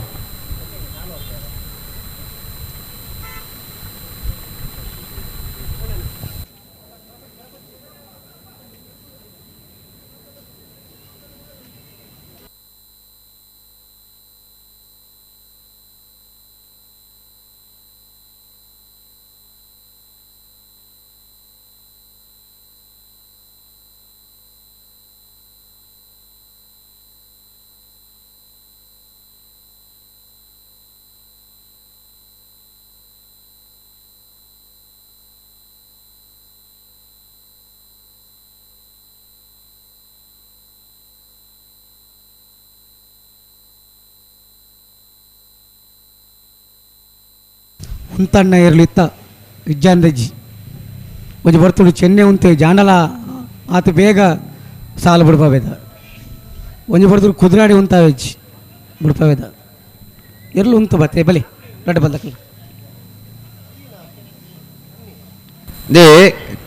ಉಂತಣ್ಣ ಇರಲು ಇತ್ತ ಇಜ್ಜಾಂದಜ್ಜಿ ಒಂಜಿ ಬರ್ತುಡು ಚೆನ್ನೆ ಉಂತೆ ಜಾಂಡಲ ಆತ ಬೇಗ ಸಾಲು ಬಿಡ್ಪಾವೇದ ಒಂಜಿ ಬರ್ತುಡು ಕುದುರಾಡಿ ಉಂತಾವೆಜ್ಜಿ ಬಿಡ್ಪಾವೇದ ಎರ್ಲು ಉಂತು ಬತ್ತೆ ಬಲಿ ರಡ್ಡ ಬಲ್ದಕ್ಕಲ್ಲ they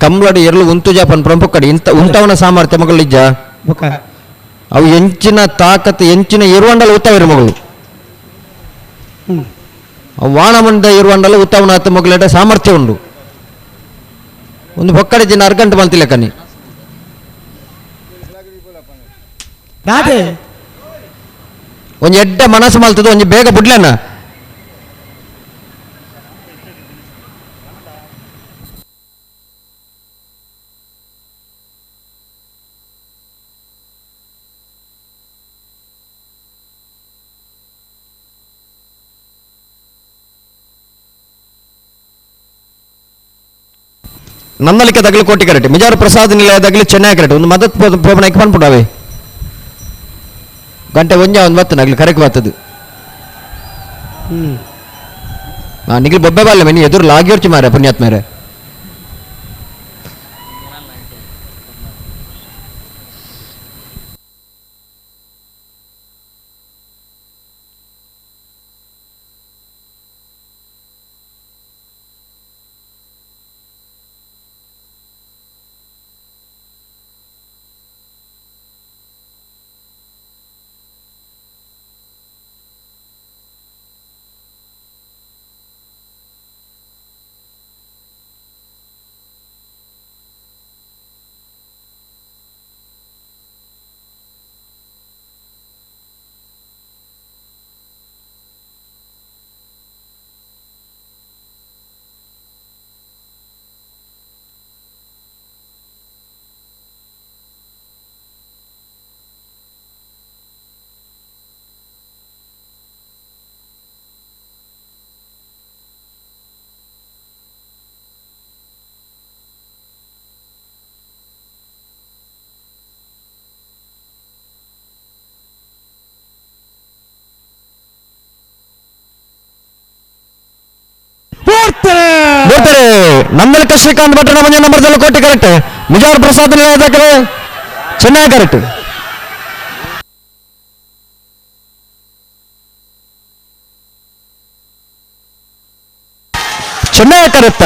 ಕಂಬ್ಳಡು ಎರ್ಲು ಉಂತು ಜಾಪನ್ ಪ್ರಮುಖ ಇಂತ ಉಂಟವನ ಸಾಮರ್ಥ್ಯ ಮಗಳಿಜ್ಜ ಅವು ಎಂಚಿನ ತಾಕತ್ ಎಂಚಿನ ಇರುವಂಡಲ ಉತ್ತವಿರು ಮಗಳು ವಾಣಮಂಡ ಇರುವಂಡಲ ಉತ್ತವನ ಮಗಳೇಟ ಸಾಮರ್ಥ್ಯ ಉಂಡು ಒಂದು ಬೊಕ್ಕಡೆ ದಿನ ಅರ್ಗಂಟು ಬಂತಿಲ್ಲ ಕನಿ ಒಂಜಿ ಎಡ್ಡೆ ಮನಸ್ಸು ಮಲ್ತದ ಒಂಜಿ ಬೇಗ ಬುಡ್ಲೇನ ನಂದಲಿಕೆ ತಗಲು ಕೋಟಿ ಕರೆಕ್ಟ್ ಮಿಜಾರು ಪ್ರಸಾದ್ ನಿಲಯದಾಗಲಿ ಚೆನ್ನೈ ಕರೆಕ್ಟ್ ಒಂದು ಮದತ್ ಪೋಪಣಕ್ಕೆ ಪನ್ಪುಡಾವೆ ಗಂಟೆ ಒಂಜ ಒಂದು ಬತ್ತು ನಗಲು ಕರೆಕ್ಟ್ ಬರ್ತದೆ ಹಾಂ ನಿಗಲು ಬೊಬ್ಬೆ ಬಾಲ್ಯ ಮೆನಿ ಎದುರು ಲಾಗಿರ್ಚಿ ಮಾರೆ ಪುಣ್ಯಾತ್ಮೇರೆ ನಂದಲಕ ಶ್ರೀಕಾಂತ್ ಭಟ್ರ ಮಂಜ ನಂಬರ್ದಲ್ಲಿ ಕೋಟಿ ಕರೆಕ್ಟ್ ಮಿಜಾರ್ ಪ್ರಸಾದ್ ನಿಲಯದಕ್ಕೆ ಚೆನ್ನೈ ಕರೆಕ್ಟ್ ಚೆನ್ನೈ ಕರೆಕ್ಟ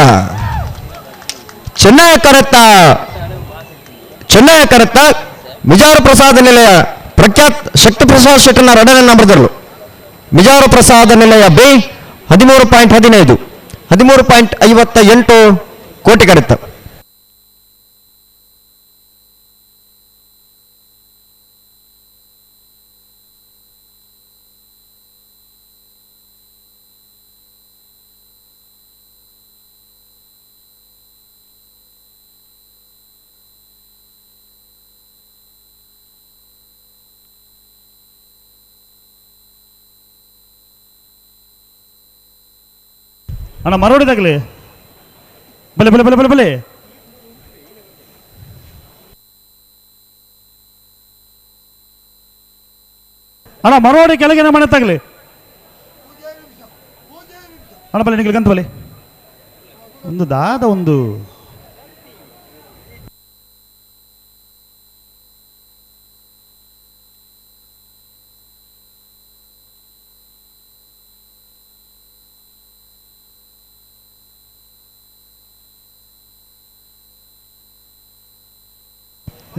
ಚೆನ್ನೈ ಕರೆಕ್ಟ ಚೆನ್ನೈ ಕರೆಕ್ಟ ಮಿಜಾರು ಪ್ರಸಾದ್ ನಿಲಯ ಪ್ರಖ್ಯಾತ್ ಶಕ್ತಿ ಪ್ರಸಾದ್ ಶೆಟ್ಟನ ಎರಡನೇ ನಂಬರ್ದಲ್ಲೂ ಮಿಜಾರು ಪ್ರಸಾದ ನಿಲಯ ಬಿ 13.15 13.58 ಕೋಟಿ ಕಡಿತ. ಅಣ್ಣ ಮರೋಡಿದಾಗಲಿ ಬಲೆ ಬಲೆ ಬಲೆ ಬಲೆ ಬಲೆ ಅಣ್ಣ ಮರೋಡಿ ಕೆಳಗಿನ ಮನೆ ತಗಲಿ ಅಣ್ಣ ಬಲೆ ನಿಗಲಿ ಗಂತ ಬಲೆ ಒಂದು ದಾದ ಒಂದು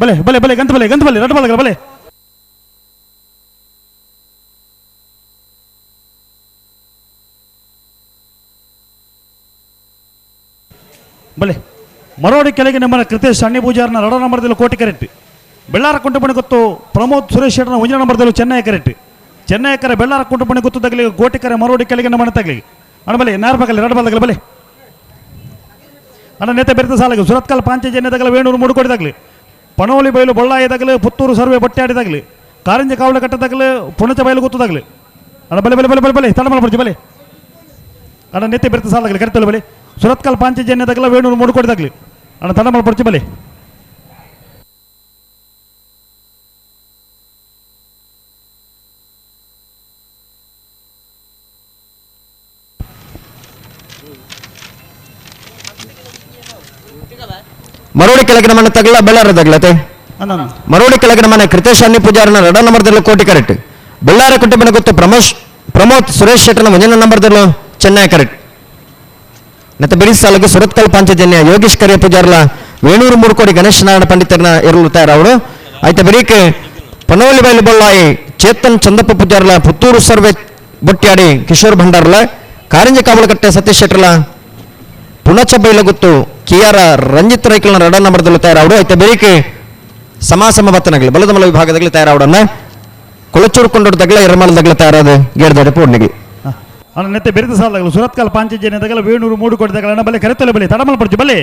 ಬಲೆ ಬಲೆ ಬಲೆ ಗಂತ ಬಲೆ ಗಂತ ಬಲೆ ರಡ್ಡು ಬಲೆ ಬಲೆ ಬಲೆ ಮರೋಡಿ ಕೆಳಗೆ ನಮ್ಮ ಕೃತೇಶ್ ಸಣ್ಣಿ ಪೂಜಾರನ ರಡ ನಂಬರ್ದಲ್ಲಿ ಕೋಟಿ ಕರೆಕ್ಟ್ ಬೆಳ್ಳಾರ ಕುಂಟುಮಣಿ ಗೊತ್ತು ಪ್ರಮೋದ್ ಸುರೇಶ್ ಶೆಟ್ಟನ ಒಂಜನ ನಂಬರ್ದಲ್ಲಿ ಚೆನ್ನೈ ಕರೆಕ್ಟ್ ಚೆನ್ನೈ ಕರೆ ಬೆಳ್ಳಾರ ಕುಂಟುಮಣಿ ಗೊತ್ತು ತಗಲಿ ಕೋಟಿ ಕರೆ ಮರೋಡಿ ಕೆಳಗೆ ನಮ್ಮನೆ ತಗಲಿ ಅಣ್ಣ ಬಲೆ ನಾರ್ಬಕಲ್ಲಿ ರಡ್ಡು ಬಲ್ದಗಲಿ ಬಲೆ ಅಣ್ಣ ನೇತೆ ಬೆರೆತ ಸಾಲಾಗಿ ಸುರತ್ಕಲ್ ಪಾಂಚಜನ್ಯ ತಗಲಿ ವೇಣೂರು ಮೂಡುಕೋಡಿ ತಗಲಿ ಪಣೋಲಿ ಬೈಲು ಬೊಳ್ಳಾಯಿ ತಗಲು ಪುತ್ತೂರು ಸರ್ವೆ ಬಟ್ಟಾಡಿ ತಗಲಿ ಕಾರಂಜಿ ಕಾವಲ ಕಟ್ಟ ತಗಲು ಪುಣಚ ಬೈಲು ಗೊತ್ತು ತಗಲಿ ಅಣ್ಣ ಬಲೆ ಬಲೆ ಬಲೆ ಬಲೆ ಬಲೆ ತಡಮಲ ಪಡಿಚಿ ಬಲೆ ಅಣ್ಣ ನೆತ್ತೆ ಬೆರೆತ ಸಾಲಗಲಿ ಕರೆತಲು ಬಲೆ ಸುರತ್ಕಲ್ ಪಾಂಚಜನ್ಯ ತಗಲ ವೇಣೂರು ಮೂಡುಕೋಡಿ ತಗಲಿ ಅಣ್ಣ ತಡಮಲ ಪಡಿಚಿ ಬಲೆ ಮರೋಡಿ ಕೆಳಗಿನ ಮನೆ ತಗಲ ಬೆಳ್ಳಾರ ತಗಲತೆ. ಮರೋಡಿ ಕೆಳಗಿನ ಮನೆ ಕೃತೇಶ್ ಅನ್ನಿ ಪೂಜಾರನ ಎರಡನೇ ನಂಬರ್ದಲ್ಲೂ ಕೋಟಿ ಕರೆಕ್ಟ್. ಬೆಳ್ಳಾರ ಕುಟುಂಬನ ಗೊತ್ತು ಪ್ರಮೋದ್ ಸುರೇಶ್ ಶೆಟ್ಟರ್ನ ಒಂದನೇ ನಂಬರ್ದಲ್ಲೂ ಚೆನ್ನೈ ಕರೆಕ್ಟ್. ಮತ್ತೆ ಬಿಡಿ ಸಾಲಗೆ ಸುರತ್ಕಲ್ ಪಾಂಚಜನ್ಯ ಯೋಗೇಶ್ ಕರಿಯ ಪೂಜಾರ್ಲ ವೇಣೂರು ಮೂರ್ಕೋಡಿ ಗಣೇಶ್ ನಾರಾಯಣ ಪಂಡಿತರನ್ನ ಇರಲು ತಯಾರವರು. ಆಯ್ತು ಬರೀಕೆ ಪನೋಲಿ ಬೈಲು ಬೊಳ್ಳಾಯಿ ಚೇತನ್ ಚಂದಪ್ಪ ಪೂಜಾರ್ಲ ಪುತ್ತೂರು ಸರ್ವೆ ಬೊಟ್ಟ್ಯಾಡಿ ಕಿಶೋರ್ ಭಂಡಾರ್ಲ ಕಾರಂಜಿ ಕಾವಲಕಟ್ಟೆ ಸತೀಶ್ ಶೆಟ್ಟರ್ಲ ಪುಣಚ ಬೈಲಗುತ್ತು ಕೆ ಆರ್ ರಂಜಿತ್ ರೈಕಲ್ನ ಎರಡನೇ ನಂಬರ್ದಲ್ಲೂ ತಯಾರವರು. ಆಯ್ತು ಬರೀಕೆ ಸಮಾಸಮ ಬತ್ತನಗಲಿ ಬಲದಮಲ ವಿಭಾಗದಲ್ಲಿ ತಯಾರಾವಡನ್ನ ಕೊಳಚೂರು ಕೊಂಡೊಡ್ಡಗಲ ಎರಮಲದಗಲ ತಯಾರಾದ ಗೇರ್ದಡೆ ಪೂರ್ಣಿಗೆ. ಅಣ್ಣ ನೆತ್ತೆ ಬೆರೆತ ಸಾಲಗಳು ಸುರತ್ಕಲ್ ಪಾಂಚಜನ್ಯ ತಗಲ ವೇಣೂರು ಮೂಡು ಕೊಡ್ದಗಲ ಅಣ್ಣ ಬಲೆ ಕರೆತಲೆ ಬಲೆ ತಡಮಲ್ ಪಡ್ಚು ಬಲೆ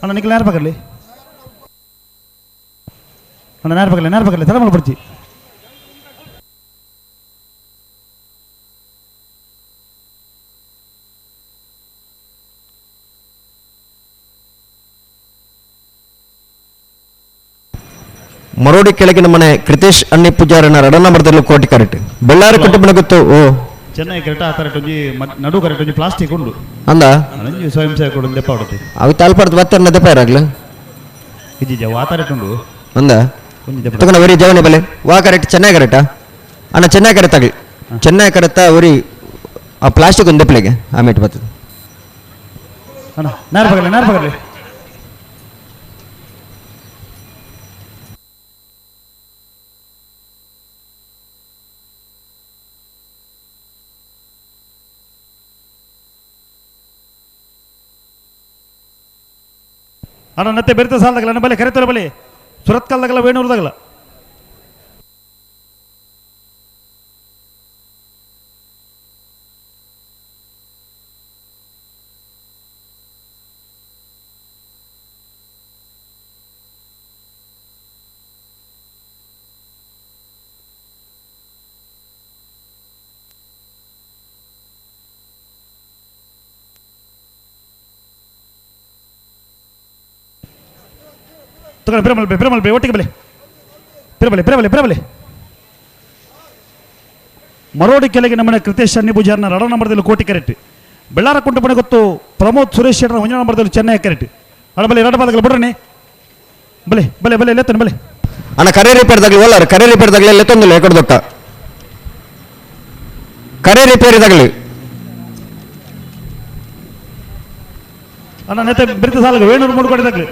ಅಣ್ಣ ನಿಖಲ್ ನೇರ ಪಕ್ಕಲಿ ಅಣ್ಣ ನೇರ ಪಕ್ಕಲಿ ನೇರ ಪಕ್ಕಲಿ ತಡಮಲ್ ಪಡ್ಚಿ. ಮರೋಡಿ ಕೆಳಗಿನ ಮನೆ ಕೃತೇಶ್ ಅಣ್ಣಿ ಪೂಜಾರನ ಎರಡನೇ ನಂಬರ್ದಲ್ಲಿ ಕೋಟಿ ಕರೆಕ್ಟ್. ಬೆಳ್ಳಾರಿ ಕುಟುಂಬನ ಗೊತ್ತು ಓ ಚೆನ್ನೈ ಕರೆಕ್ಟ್ ಆ ಕರೆಕ್ಟ್ ಒಂಜಿ ನಡು ಕರೆಕ್ಟ್ ಒಂಜಿ ಪ್ಲಾಸ್ಟಿಕ್ ಉಂಡು ಅಂದ ಒಂಜಿ ಸ್ವಯಂ ಸೇವಕರು ಒಂದು ದೆಪ್ಪ ಹೊಡತಿ ಅವು ತಾಲ್ಪಡ್ದು ಬತ್ತರ ದೆಪ್ಪ ಇರಾಗ್ಲು ಇಜ್ಜಿ ಆ ಕರೆಕ್ಟ್ ಉಂಡು ಅಂದ ತಗೊಂಡ ಒರಿ ಜವನೆ ಬಲೆ ವಾ ಕರೆಕ್ಟ್ ಚೆನ್ನೈ ಕರೆಕ್ಟಾ ಅಣ್ಣ ಚೆನ್ನೈ ಕರೆಕ್ಟ್ ಆಗಲಿ ಚೆನ್ನೈ ಕರೆಕ್ಟ ಒರಿ ಆ ಪ್ಲಾಸ್ಟಿಕ್ ಒಂದು ದೆಪ್ಪಲಿಗೆ ಆಮೇಲೆ ಬರ್ತದೆ ಅಣ್ಣ ನೇರ ಪಗಲಿ ನೇರ ಪಗಲಿ. ಅಣ್ಣ ನತ್ತೆ ಬೆರೆತ ಸಾಲದಗಲ ಅಣ್ಣ ಬಲೆ ಕರೆತಲೆ ಬಲೆ ಸುರತ್ಕಲ್ದಾಗಲ ವೇಣೂರ್ದಾಗಲ ತಗೊಳ್ಳಿ ಬಿರಮಲ್ ಬೇ ಬಿರಮಲ್ ಬೇ ಒಟ್ಟಿಗೆ ಬಲೆ ಬಿರಬಲೆ ಬಿರಬಲೆ ಬಿರಬಲೆ. ಮರೋಡಿ ಕೆಳಗೆ ನಮ್ಮನೆ ಕೃತೇಶ್ ಅನ್ನಿ ಪೂಜಾರನ ಎರಡನೇ ನಂಬರ್ದಲ್ಲಿ ಕೋಟಿ ಕರೆಕ್ಟ್. ಬೆಳ್ಳಾರ ಕುಂಟುಮನೆ ಗೊತ್ತು ಪ್ರಮೋದ್ ಸುರೇಶ್ ಶೆಟ್ಟರ್ ಒಂದನೇ ನಂಬರ್ದಲ್ಲಿ ಚೆನ್ನೈ ಕರೆಕ್ಟ್. ಅಡ ಬಲೆ ಎರಡು ಪಾದಗಳು ಬಿಡ್ರನಿ ಬಲೆ ಬಲೆ ಬಲೆ ಲೆತ್ತನ ಬಲೆ ಅಣ್ಣ ಕರೆ ರಿಪೇರ್ ತಗಲಿ ಒಲ್ಲಾರ ಕರೆ ರಿಪೇರ್ ತಗಲಿ ಲೆತ್ತೊಂದಿಲ್ಲ ಎಕಡೆ ದೊಕ್ಕ ಕರೆ ರಿಪೇರಿ ತಗಲಿ ಅಣ್ಣ ನೆತ್ತೆ ಬಿರಿತ ಸಾಲಗ ವೇಣೂರು ಮೂರು ಕೋಟಿ ತಗಲಿ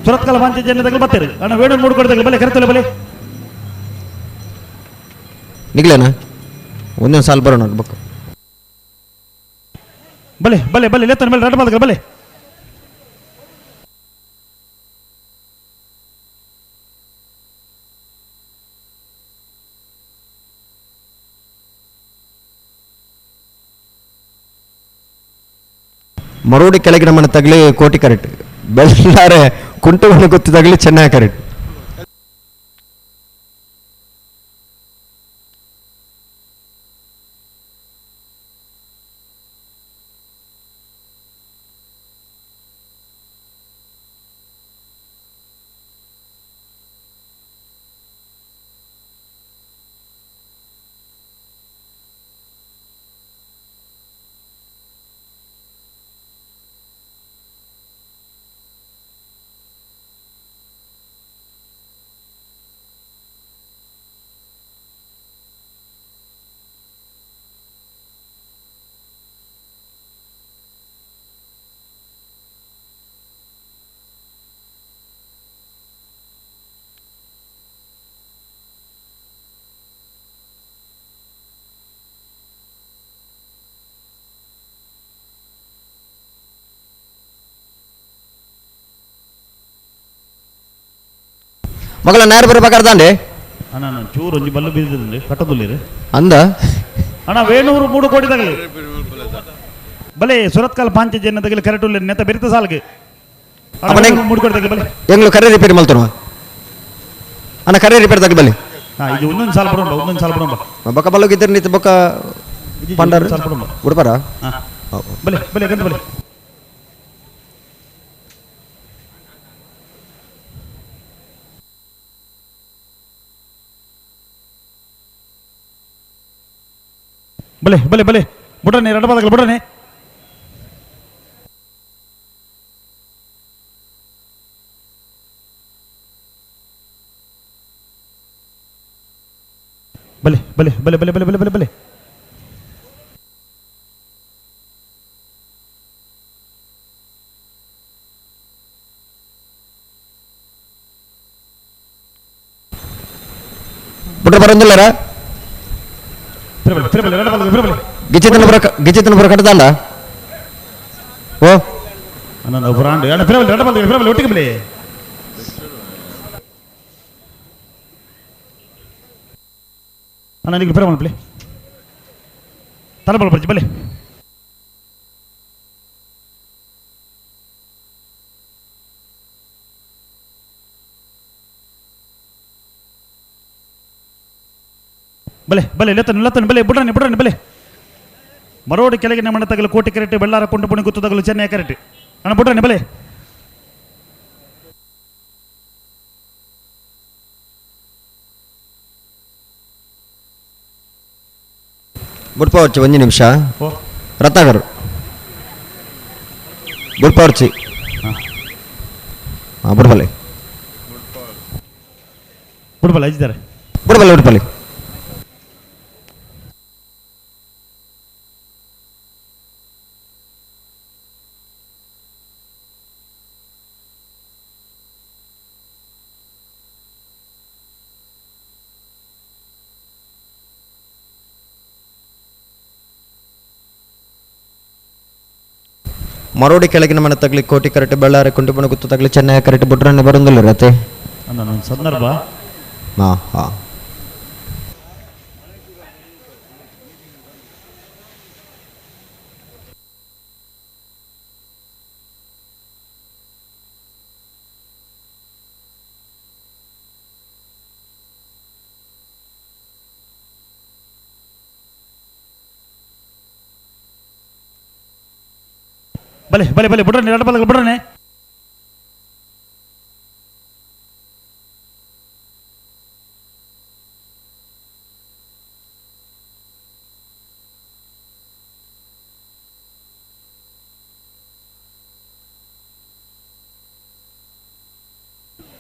ಸುರತ್ಕಲ್ ಪಾಂಚಜನ್ಯ ತಗಲಿ ಬರ್ತೀರಿ ಅಣ್ಣ ವೇಣೂರು ಮೂರು ಕೋಟಿ ತಗಲಿ ಬಲೆ ಕರೆತಲೆ ಬಲೆ ನಿಗ್ಲೇನಾ ಒಂದೊಂದು ಸಾಲು ಬರೋಣ ಬಕ್ಕ ಬಲೆ ಬಲೆ ಬಲೆ ಲೆತ್ತನ ಬಲೆ ಎರಡು ಪಾದಗಳು ಬಲೆ ಮರೋಡಿ ಕೆಳಗಿನ ಮನೆ ತಗಲಿ ಕೋಟಿ ಕರೆಕ್ಟ್. ಬೆಳ್ಳಾರೆ ಕುಂಟುಮನೆ ಗೊತ್ತು ತಗಲಿ ಚೆನ್ನೈ ಕರೆಕ್ಟ್. ಮಗಳ ನೇರ ಬರಬೇಕಾರ್ದಾಂಡೆ ಅಣ್ಣ ನಾನು ಚೂರು ಒಂಜಿ ಬಲ್ಲು ಬೀದಿದ್ರಲ್ಲಿ ಕಟ್ಟದುಲ್ಲಿರಿ ಅಂದ ಅಣ್ಣ ವೇಣೂರು 3 ಕೋಟಿ ತಗಲಿ ಬಲೆ ಸುರತ್ಕಲ್ ಪಾಂಚಜನ್ಯ ತಗಲಿ ಕರೆಕ್ಟ್ ಉಳ್ಳಿ ನೆತ್ತ ಬೆರಿತ ಸಾಲ್ಗೆ 3 ಕೋಟಿ ತಗಲಿ ಬಲೆ ಎಂಗ್ಳು ಕರೆ ರಿಪೇರಿ ಮಲ್ತನು ಅಣ್ಣ ಕರೆ ರಿಪೇರಿ ತಗಲಿ ಬಲೆ. ಹಾ ಇದು ಒಂದೊಂದು ಸಾಲ ಬರೋಣ ಒಂದೊಂದು ಸಾಲ ಬರೋಣ ಬೊಕ್ಕ ಬಲ್ಲೋಗಿದ್ದರೆ ನಿಂತು ಬೊಕ್ಕ ಪಂಡರ್ ಉಡುಪರ ಬಲೆ ಬಲೆ ಗಂಧ ಬಲೆ ಬಲೆ ಬಲೆ ಬಲೆ ಬುಡನೆ ಎರಡು ಪದಗಳು ಬುಡನೆ. ಬಲೆ ಬಲೆ ಬಲೆ ಬಲೆ ಬಲೆ ಬಲೆ ಬಲೆ ಬಲೆ ಬುಟ್ರ ಬರಂದಿಲ್ಲರ ಗಿಚಿತನ ಬರ ಕಟ್ಟದಾಂಡ ಓ ಅಣ್ಣ ಬ್ರಾಂಡ್ ಅಣ್ಣ ಫಿರಬಲ್ ರಡ ಬಲ್ದ ಫಿರಬಲ್ ಒಟ್ಟಿಗೆ ಬಲೆ ಅಣ್ಣ ನಿಮಗೆ ಫಿರಬಲ್ ಬಲೆ ತಲಬಲ್ ಬರ್ಜಿ ಬಲೆ ಬಲೆ ಬಲೆ ಲೆತ್ತನು ಲೆತ್ತನು ಬಲೆ ಬುಡ್ರನೆ ಬುಡ್ರನೆ ಬಲೆ ಮರೋಡಿ ಕೆಳಗಿನ ಮಣ್ಣ ತಗಲು ಕೋಟಿ ಕರೆಟ್ ಬೆಳ್ಳಾರ ಕೊಂಡು ಪುಣಿ ಗುತ್ತು ತಗಲು ಚೆನ್ನೈ ಕರೆಟ್ ಅಣ್ಣ ಬುಡ್ರನೆ ಬಲೆ ಬುಡ್ಪವರ್ಚಿ ಒಂದು ನಿಮಿಷ ರತ್ನಾಕರ್ ಬುಡ್ಪವರ್ಚಿ ಹಾಂ ಬುಡ್ಬಲೆ ಬುಡ್ಬಲೆ ಅಜ್ಜಿದ್ದಾರೆ ಬುಡ್ಬಲೆ ಬುಡ್ಬಲೆ ಮರೋಡಿ ಕೆಳಗಿನ ಮನೆ ತಗಲಿ ಕೋಟಿ ಕರೆಕ್ಟ್ ಬಳ್ಳಾರಿ ಕುಂಟುಬಣ ಗುತ್ತು ತಗಲಿ ಚೆನ್ನೈ ಕರೆಕ್ಟ್ ಬುಟ್ರನ್ನೇ ಬರೋದಿಲ್ಲ ರತೆ ಒಂದು ಸಂದರ್ಭ ಹಾಂ ಹಾಂ ಬಲೆ ಬಲೆ ಬಲೆ ಬುಡ್ರನೆ ಎರಡು ಬಲ ಬುಡ್ರನೆ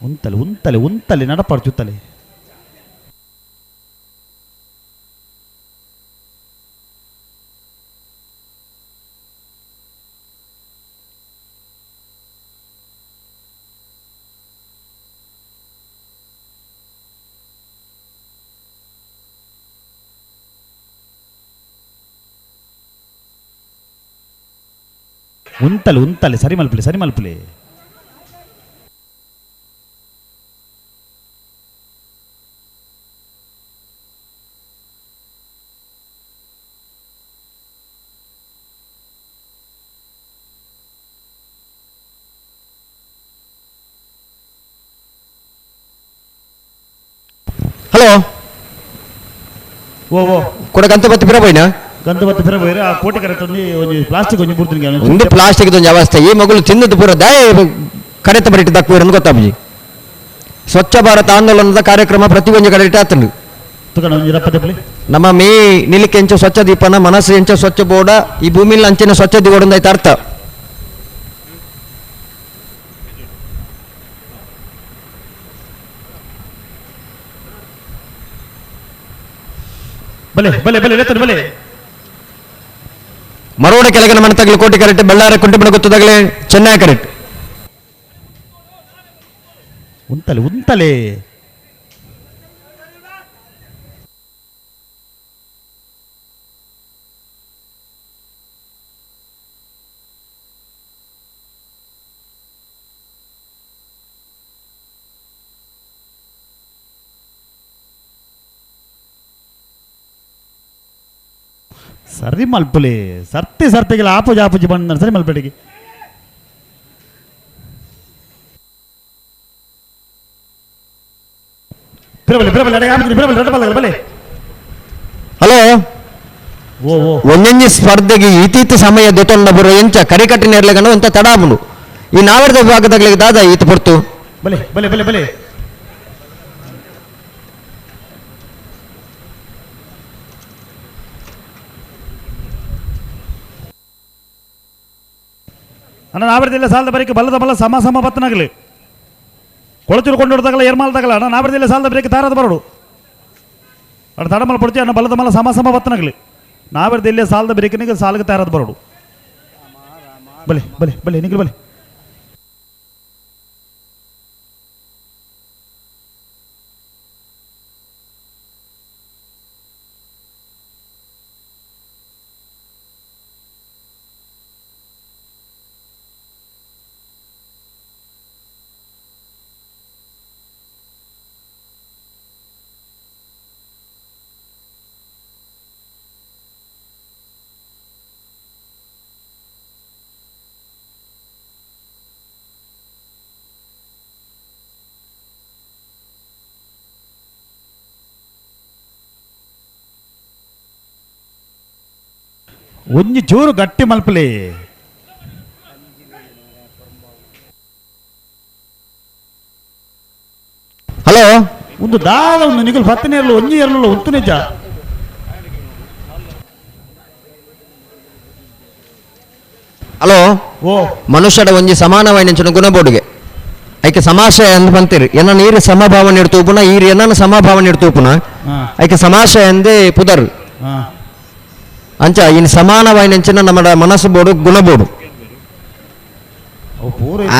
ಉಂತಲೆ ಉಂತಲೆ ಉಂತಲೆ ನಡಪಾಡ್ಚುತ್ತಲೆ ಉಂತಲೆ ಉಂತಲೆ ಸರಿ ಮಲ್ಪಲೆ ಸರಿ ಮಲ್ಪಲೆ ಹಲೋ ಓ ಓ ಕೂಡ ಗಂತ ಬತ್ತಿ ಪಿರಬೋಯ್ನ ಗಂತ ಬತ್ತಿ ಪಿರಬೋಯ್ರ ಆ ಕೋಟೆ ಕರೆ ತಂದು ಒಂಜಿ ಪ್ಲಾಸ್ಟಿಕ್ ಒಂಜಿ ಬುಡ್ತೀನಿ ಒಂದು ಪ್ಲಾಸ್ಟಿಕ್ ಒಂಜಿ ಅವಸ್ಥೆ ಈ ಮಗಳು ತಿನ್ನದು ಪೂರ ದಾಯ ಕರೆತ ಬರಿಟ್ಟು ದಕ್ಕುವೇರು ಅಂತ ಗೊತ್ತಾಪುಜಿ ಸ್ವಚ್ಛ ಭಾರತ ಆಂದೋಲನದ ಕಾರ್ಯಕ್ರಮ ಪ್ರತಿ ಒಂಜಿ ಕಡೆ ಆತಂಡು ನಮ್ಮ ಮೇ ನಿಲಿಕೆ ಎಂಚ ಸ್ವಚ್ಛ ದೀಪನ ಮನಸ್ಸು ಎಂಚ ಸ್ವಚ್ಛ ಬೋರ್ಡ ಈ ಭೂಮಿಲಿ ಅಂಚಿನ ಸ್ವಚ್ಛ ದಿಗೋಡ ಐತೆ ಅರ್ಥ ಬಲೆ ಬಲೆ ಬಲೆ ಲೆತ್ತನು ಬಲೆ ಮರೋಡ ಕೆಳಗಿನ ಮನೆ ತಗಲು ಕೋಟೆ ಕರೆಕ್ಟ್ ಬಳ್ಳಾರಿ ಕುಂಟೆಬಣ ಗೊತ್ತದಾಗಲೇ ಚೆನ್ನೈ ಕರೆಕ್ಟ್ ಉಂತಲೆ ಉಂತಲೆ ಸರಿ ಮಲ್ಪುಲೆ ಸರ್ತಿ ಸರ್ತಿಗೆಲ್ಲ ಆಪುಜಿ ಆಪುಜಿ ಬಂದ ಸರಿ ಮಲ್ಪಡಿಗೆ ಬಿರಬಲೆ ಬಿರಬಲೆ ಅಡೆ ಆಪುಜಿ ಬಿರಬಲೆ ರಡ ಬಲ್ಲ ಬಲೆ ಹಲೋ ಓ ಓ ಒಂದೊಂದು ಸ್ಪರ್ಧೆಗೆ ಇತೀತ ಸಮಯ ದೊತೊಂಡ ಬರೋ ಎಂಚ ಕರಿಕಟ್ಟಿನ ಇರ್ಲಿಕ್ಕಂಡು ಒಂತ ತಡಾಬುಂಡು ಈ ನಾವರದ ವಿಭಾಗದಾಗಲಿಗೆ ದಾದ ಈತ ಪೊರ್ತು ಬಲೆ ಬಲೆ ಬಲೆ ಬಲೆ ಅಣ್ಣ ನಾವರದಿಲ್ಲ ಸಾಲದ ಬರೀಕೆ ಬಲ್ಲದ ಬಲ್ಲ ಸಮ ಸಮ ಬತ್ತನಾಗಲಿ ಕೊಳಚೂರು ಕೊಂಡೋಡ್ದಾಗಲ್ಲ ಎರ್ಮಾಲ್ದಾಗಲ್ಲ ಅಣ್ಣ ನಾವರದಿಲ್ಲ ಸಾಲದ ಬರೀಕೆ ತಾರದ ಬರೋಡು. ಅಡ ತಡಮಲ್ ಪಡ್ಚಿ ಅಣ್ಣ ಬಲದ ಮಲ್ಲ ಸಮ ಸಮ ಬತ್ತನಗಲಿ ನಾವೆರ್ದು ಇಲ್ಲೇ ಸಾಲದ ಬೆರಿಕನಿಗೆ ಸಾಲಿಗೆ ತಯಾರಾದ ಬರೋಡು ಬಲೆ ಬಲೆ ಬಲೆ ನಿಗಲು ಬಲೆ ಒಂಜಿ ಚೂರು ಗಟ್ಟಿ ಮಲ್ಪಲಿ ಹಲೋ ಒಂದು ದಾದ ಒಂದು ನಿಗಲ್ ಪತ್ತನೇ ಇರಲು ಒಂಜಿ ಇರಲು ಉಂತು ನಿಜ ಹಲೋ ಓ ಮನುಷ್ಯಡ ಒಂಜಿ ಸಮಾನವಾಯಿನ ಗುಣಬೋಡುಗೆ ಐಕೆ ಸಮಾಶಯ ಅಂತ ಬಂತೀರಿ ಎನ್ನ ನೀರು ಸಮಭಾವನೆ ಇಡ್ತೂಪುನ ಈರು ಎನ್ನ ಸಮಭಾವನೆ ಇಡ್ತೂಪುನ ಐಕೆ ಸಮಾಶಯ ಎಂದೇ ಪುದರ್ ಅಂಚ ಇನ್ ಸಮಾನವಾಯಿನಂಚಿನ ನಮ್ಮ ಮನಸ್ಸು ಬೋಡು ಗುಣಬೋಡು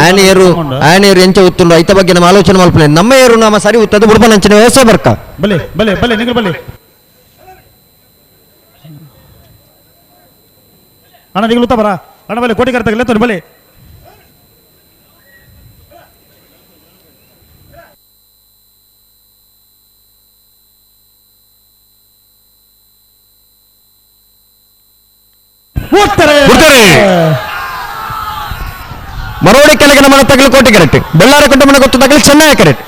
ಆನೆಯರು ಆನೆಯರು ಎಂಚ ಉತ್ತುಂಡು ಐತ ಬಗ್ಗೆ ನಮ್ಮ ಆಲೋಚನೆ ಮಲ್ಪನೆ ನಮ್ಮ ಏರು ನಮ್ಮ ಸರಿ ಉತ್ತದ ಬುಡ್ಬನಂಚಿನ ವ್ಯವಸ್ಥೆ ಬರ್ಕ ಬಲೆ ಬಲೆ ಬಲೆ ನಿಗಲ್ ಬಲೆ ಅಣ್ಣ ನಿಗಲ್ ಉತ್ತ ಬರ ಅಣ್ಣ ಬಲೆ ಕೋಟಿ ಕರ್ತಗಲ್ಲ ತೋರಿ ಬಲೆ ಮರೋಡಿ ಕೆಳಗೆ ನಮ್ಮ ತಗಲು ಕೋಟಿ ಕರೆಕ್ಟ್ ಬೆಳ್ಳಾರ ಕುಟುಂಬನ ಗೊತ್ತು ತಗಲು ಚೆನ್ನೈ ಕರೆಕ್ಟ್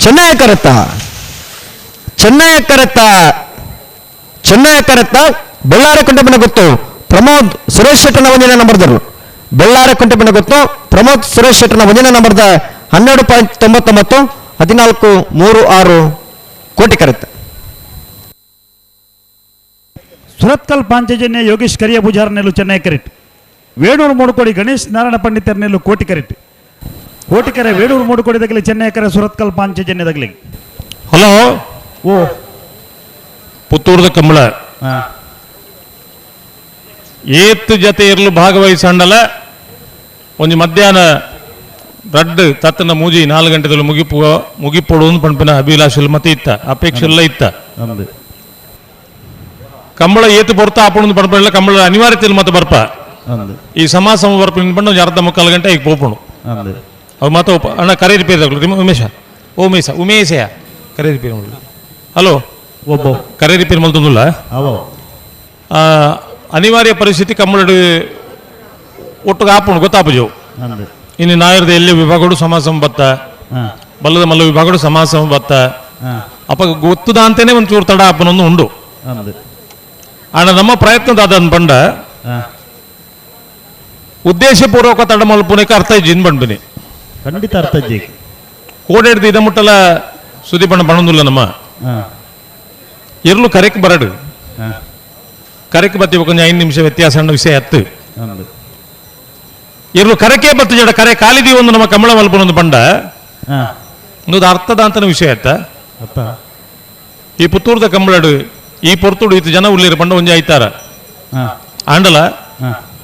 ಚೆನ್ನೈ ಕರೆತ್ತ ಚೆನ್ನೈ ಕರೆತ್ತ ಚೆನ್ನೈ ಕರೆತ್ತ ಬೆಳ್ಳಾರ ಕುಟುಂಬನ ಗೊತ್ತು ಪ್ರಮೋದ್ ಸುರೇಶ್ ಶೆಟ್ಟನ ಒಂದಿನ ನಂಬರ್ದರು ಬೆಳ್ಳಾರ ಕುಟುಂಬನ ಗೊತ್ತು ಪ್ರಮೋದ್ ಸುರೇಶ್ ಶೆಟ್ಟನ ಒಂದಿನ ನಂಬರ್ದ 12.99 14.36 ಕೋಟಿ ಕರೆತ್ತ. ಸುರತ್ಕಲ್ ಪಾಂಚಜನ್ಯ ಯೋಗೇಶ್ ಕರಿಯ ಪೂಜಾರ್ ನೆಲ್ಲು ಚೆನ್ನೈ ಕರೆಕ್ಟ್ ವೇಣೂರು ಮೂಡುಕೋಡಿ ಗಣೇಶ್ ನಾರಾಯಣ ಪಂಡಿತರ್ ನೆಲ್ಲು ಕೋಟಿ ಕರೆಕ್ಟ್ ಕೋಟಿಕರೆ ವೇಣೂರು ಮೂಡುಕೋಡಿ ತಗಲಿ ಚೆನ್ನೈ ಕರೆ ಸುರತ್ಕಲ್ ಪಾಂಚಜನ್ಯ ತಗಲಿ. ಹಲೋ ಓ ಪುತ್ತೂರದ ಕಂಬಳ ಏತ್ ಜತೆ ಇರಲು ಭಾಗವಹಿಸಂಡಲ ಒಂಜಿ ಮಧ್ಯಾಹ್ನ ರಡ್ಡು ತತ್ತನ ಮೂಜಿ 4 ಗಂಟೆದಲ್ಲಿ ಮುಗಿಪು ಮುಗಿಪೊಡು ಪಂಪಿನ ಅಭಿಲಾಷೆಲ್ ಮತ್ತೆ ಇತ್ತ ಅಪೇಕ್ಷೆ ಎಲ್ಲ ಇತ್ತ ಕಂಬಳ ಏತು ಬರ್ತಾ ಆಪಣು ಪಂಪಿಲ್ಲ ಕಂಬಳ ಅನಿವಾರ್ಯತೆಯಲ್ಲಿ ಮತ್ತೆ ಬರ್ಪ ಈ ಸಮಾಸ ಬರ್ಪಿನ ಪಂಡ ಒಂಜಿ ಅರ್ಧ ಮುಕ್ಕಾಲು ಗಂಟೆ ಈಗ ಪೋಪುಣು ಅವು ಮತ್ತೆ ಅಣ್ಣ ಕರೆ ರಿಪೇರಿ ಉಮೇಶ ಉಮೇಶ ಉಮೇಶಯ ಕರೆ ರಿಪೇರಿ ಹಲೋ ಒಬ್ಬ ಕರೆ ರಿಪೇರಿ ಮಲ್ತೊಂದುಲ್ಲ ಅನಿವಾರ್ಯ ಪರಿಸ್ಥಿತಿ ಕಂಬಳಡು ಒಟ್ಟಿಗೆ ಆಪುಣು ಗೊತ್ತಾಪುಜವು ಇನ್ನು ನಾಯರ್ದ ಎಲ್ಲಿ ವಿಭಾಗಡು ಸಮಾಸಮ ಬತ್ತ ಬಲ್ಲದ ಮಲ್ಲ ವಿಭಾಗಡು ಸಮಾಸಮ ಬತ್ತ ಅಪ್ಪ ಗೊತ್ತದ ಅಂತಾನೆ ಒಂದು ಚೂರು ತಡ ಆಪನೊಂದು ಉಂಡು ಆಣ ನಮ್ಮ ಪ್ರಯತ್ನದ ಅದನ್ನು ಬಂಡ ಉದ್ದೇಶಪೂರ್ವಕ ತಡ ಮಲ್ಪುನಕ್ಕೆ ಅರ್ಥ ಇಜ್ಜಿನ್ ಬಂಡ್ಬಿನಿ ಖಂಡಿತ ಅರ್ಥ ಇಜ್ಜಿ ಕೋಡೆಡ್ದು ಇದ ಮುಟ್ಟಲ ಸುದಿ ಬಣ್ಣ ಬಣ್ಣದಿಲ್ಲ ನಮ್ಮ ಇರ್ಲು ಕರೆಕ್ ಬರಡು ಕರೆಕ್ ಬತ್ತಿ ಕೊಂಚ 5 ನಿಮಿಷ ವ್ಯತ್ಯಾಸ ಅಣ್ಣ ವಿಷಯ ಹತ್ತು ಇರ್ಲು ಕರೆಕೆ ಬತ್ತು ಜಡ ಕರೆ ಕಾಲಿದಿ ಒಂದು ನಮ್ಮ ಕಮಲ ಮಲ್ಪನೊಂದು ಬಂಡ ಒಂದು ಅರ್ಥದ ಅಂತನ ವಿಷಯ ಆಯ್ತಾ ಈ ಪುತ್ತೂರ್ದ ಕಂಬಳಡು ಈ ಪೊರ್ತುಡು ಇತ್ತು ಜನ ಉಳ್ಳೀರು ಬಂಡ ಒಂಜಿ ಐತಾರ ಆಂಡಲ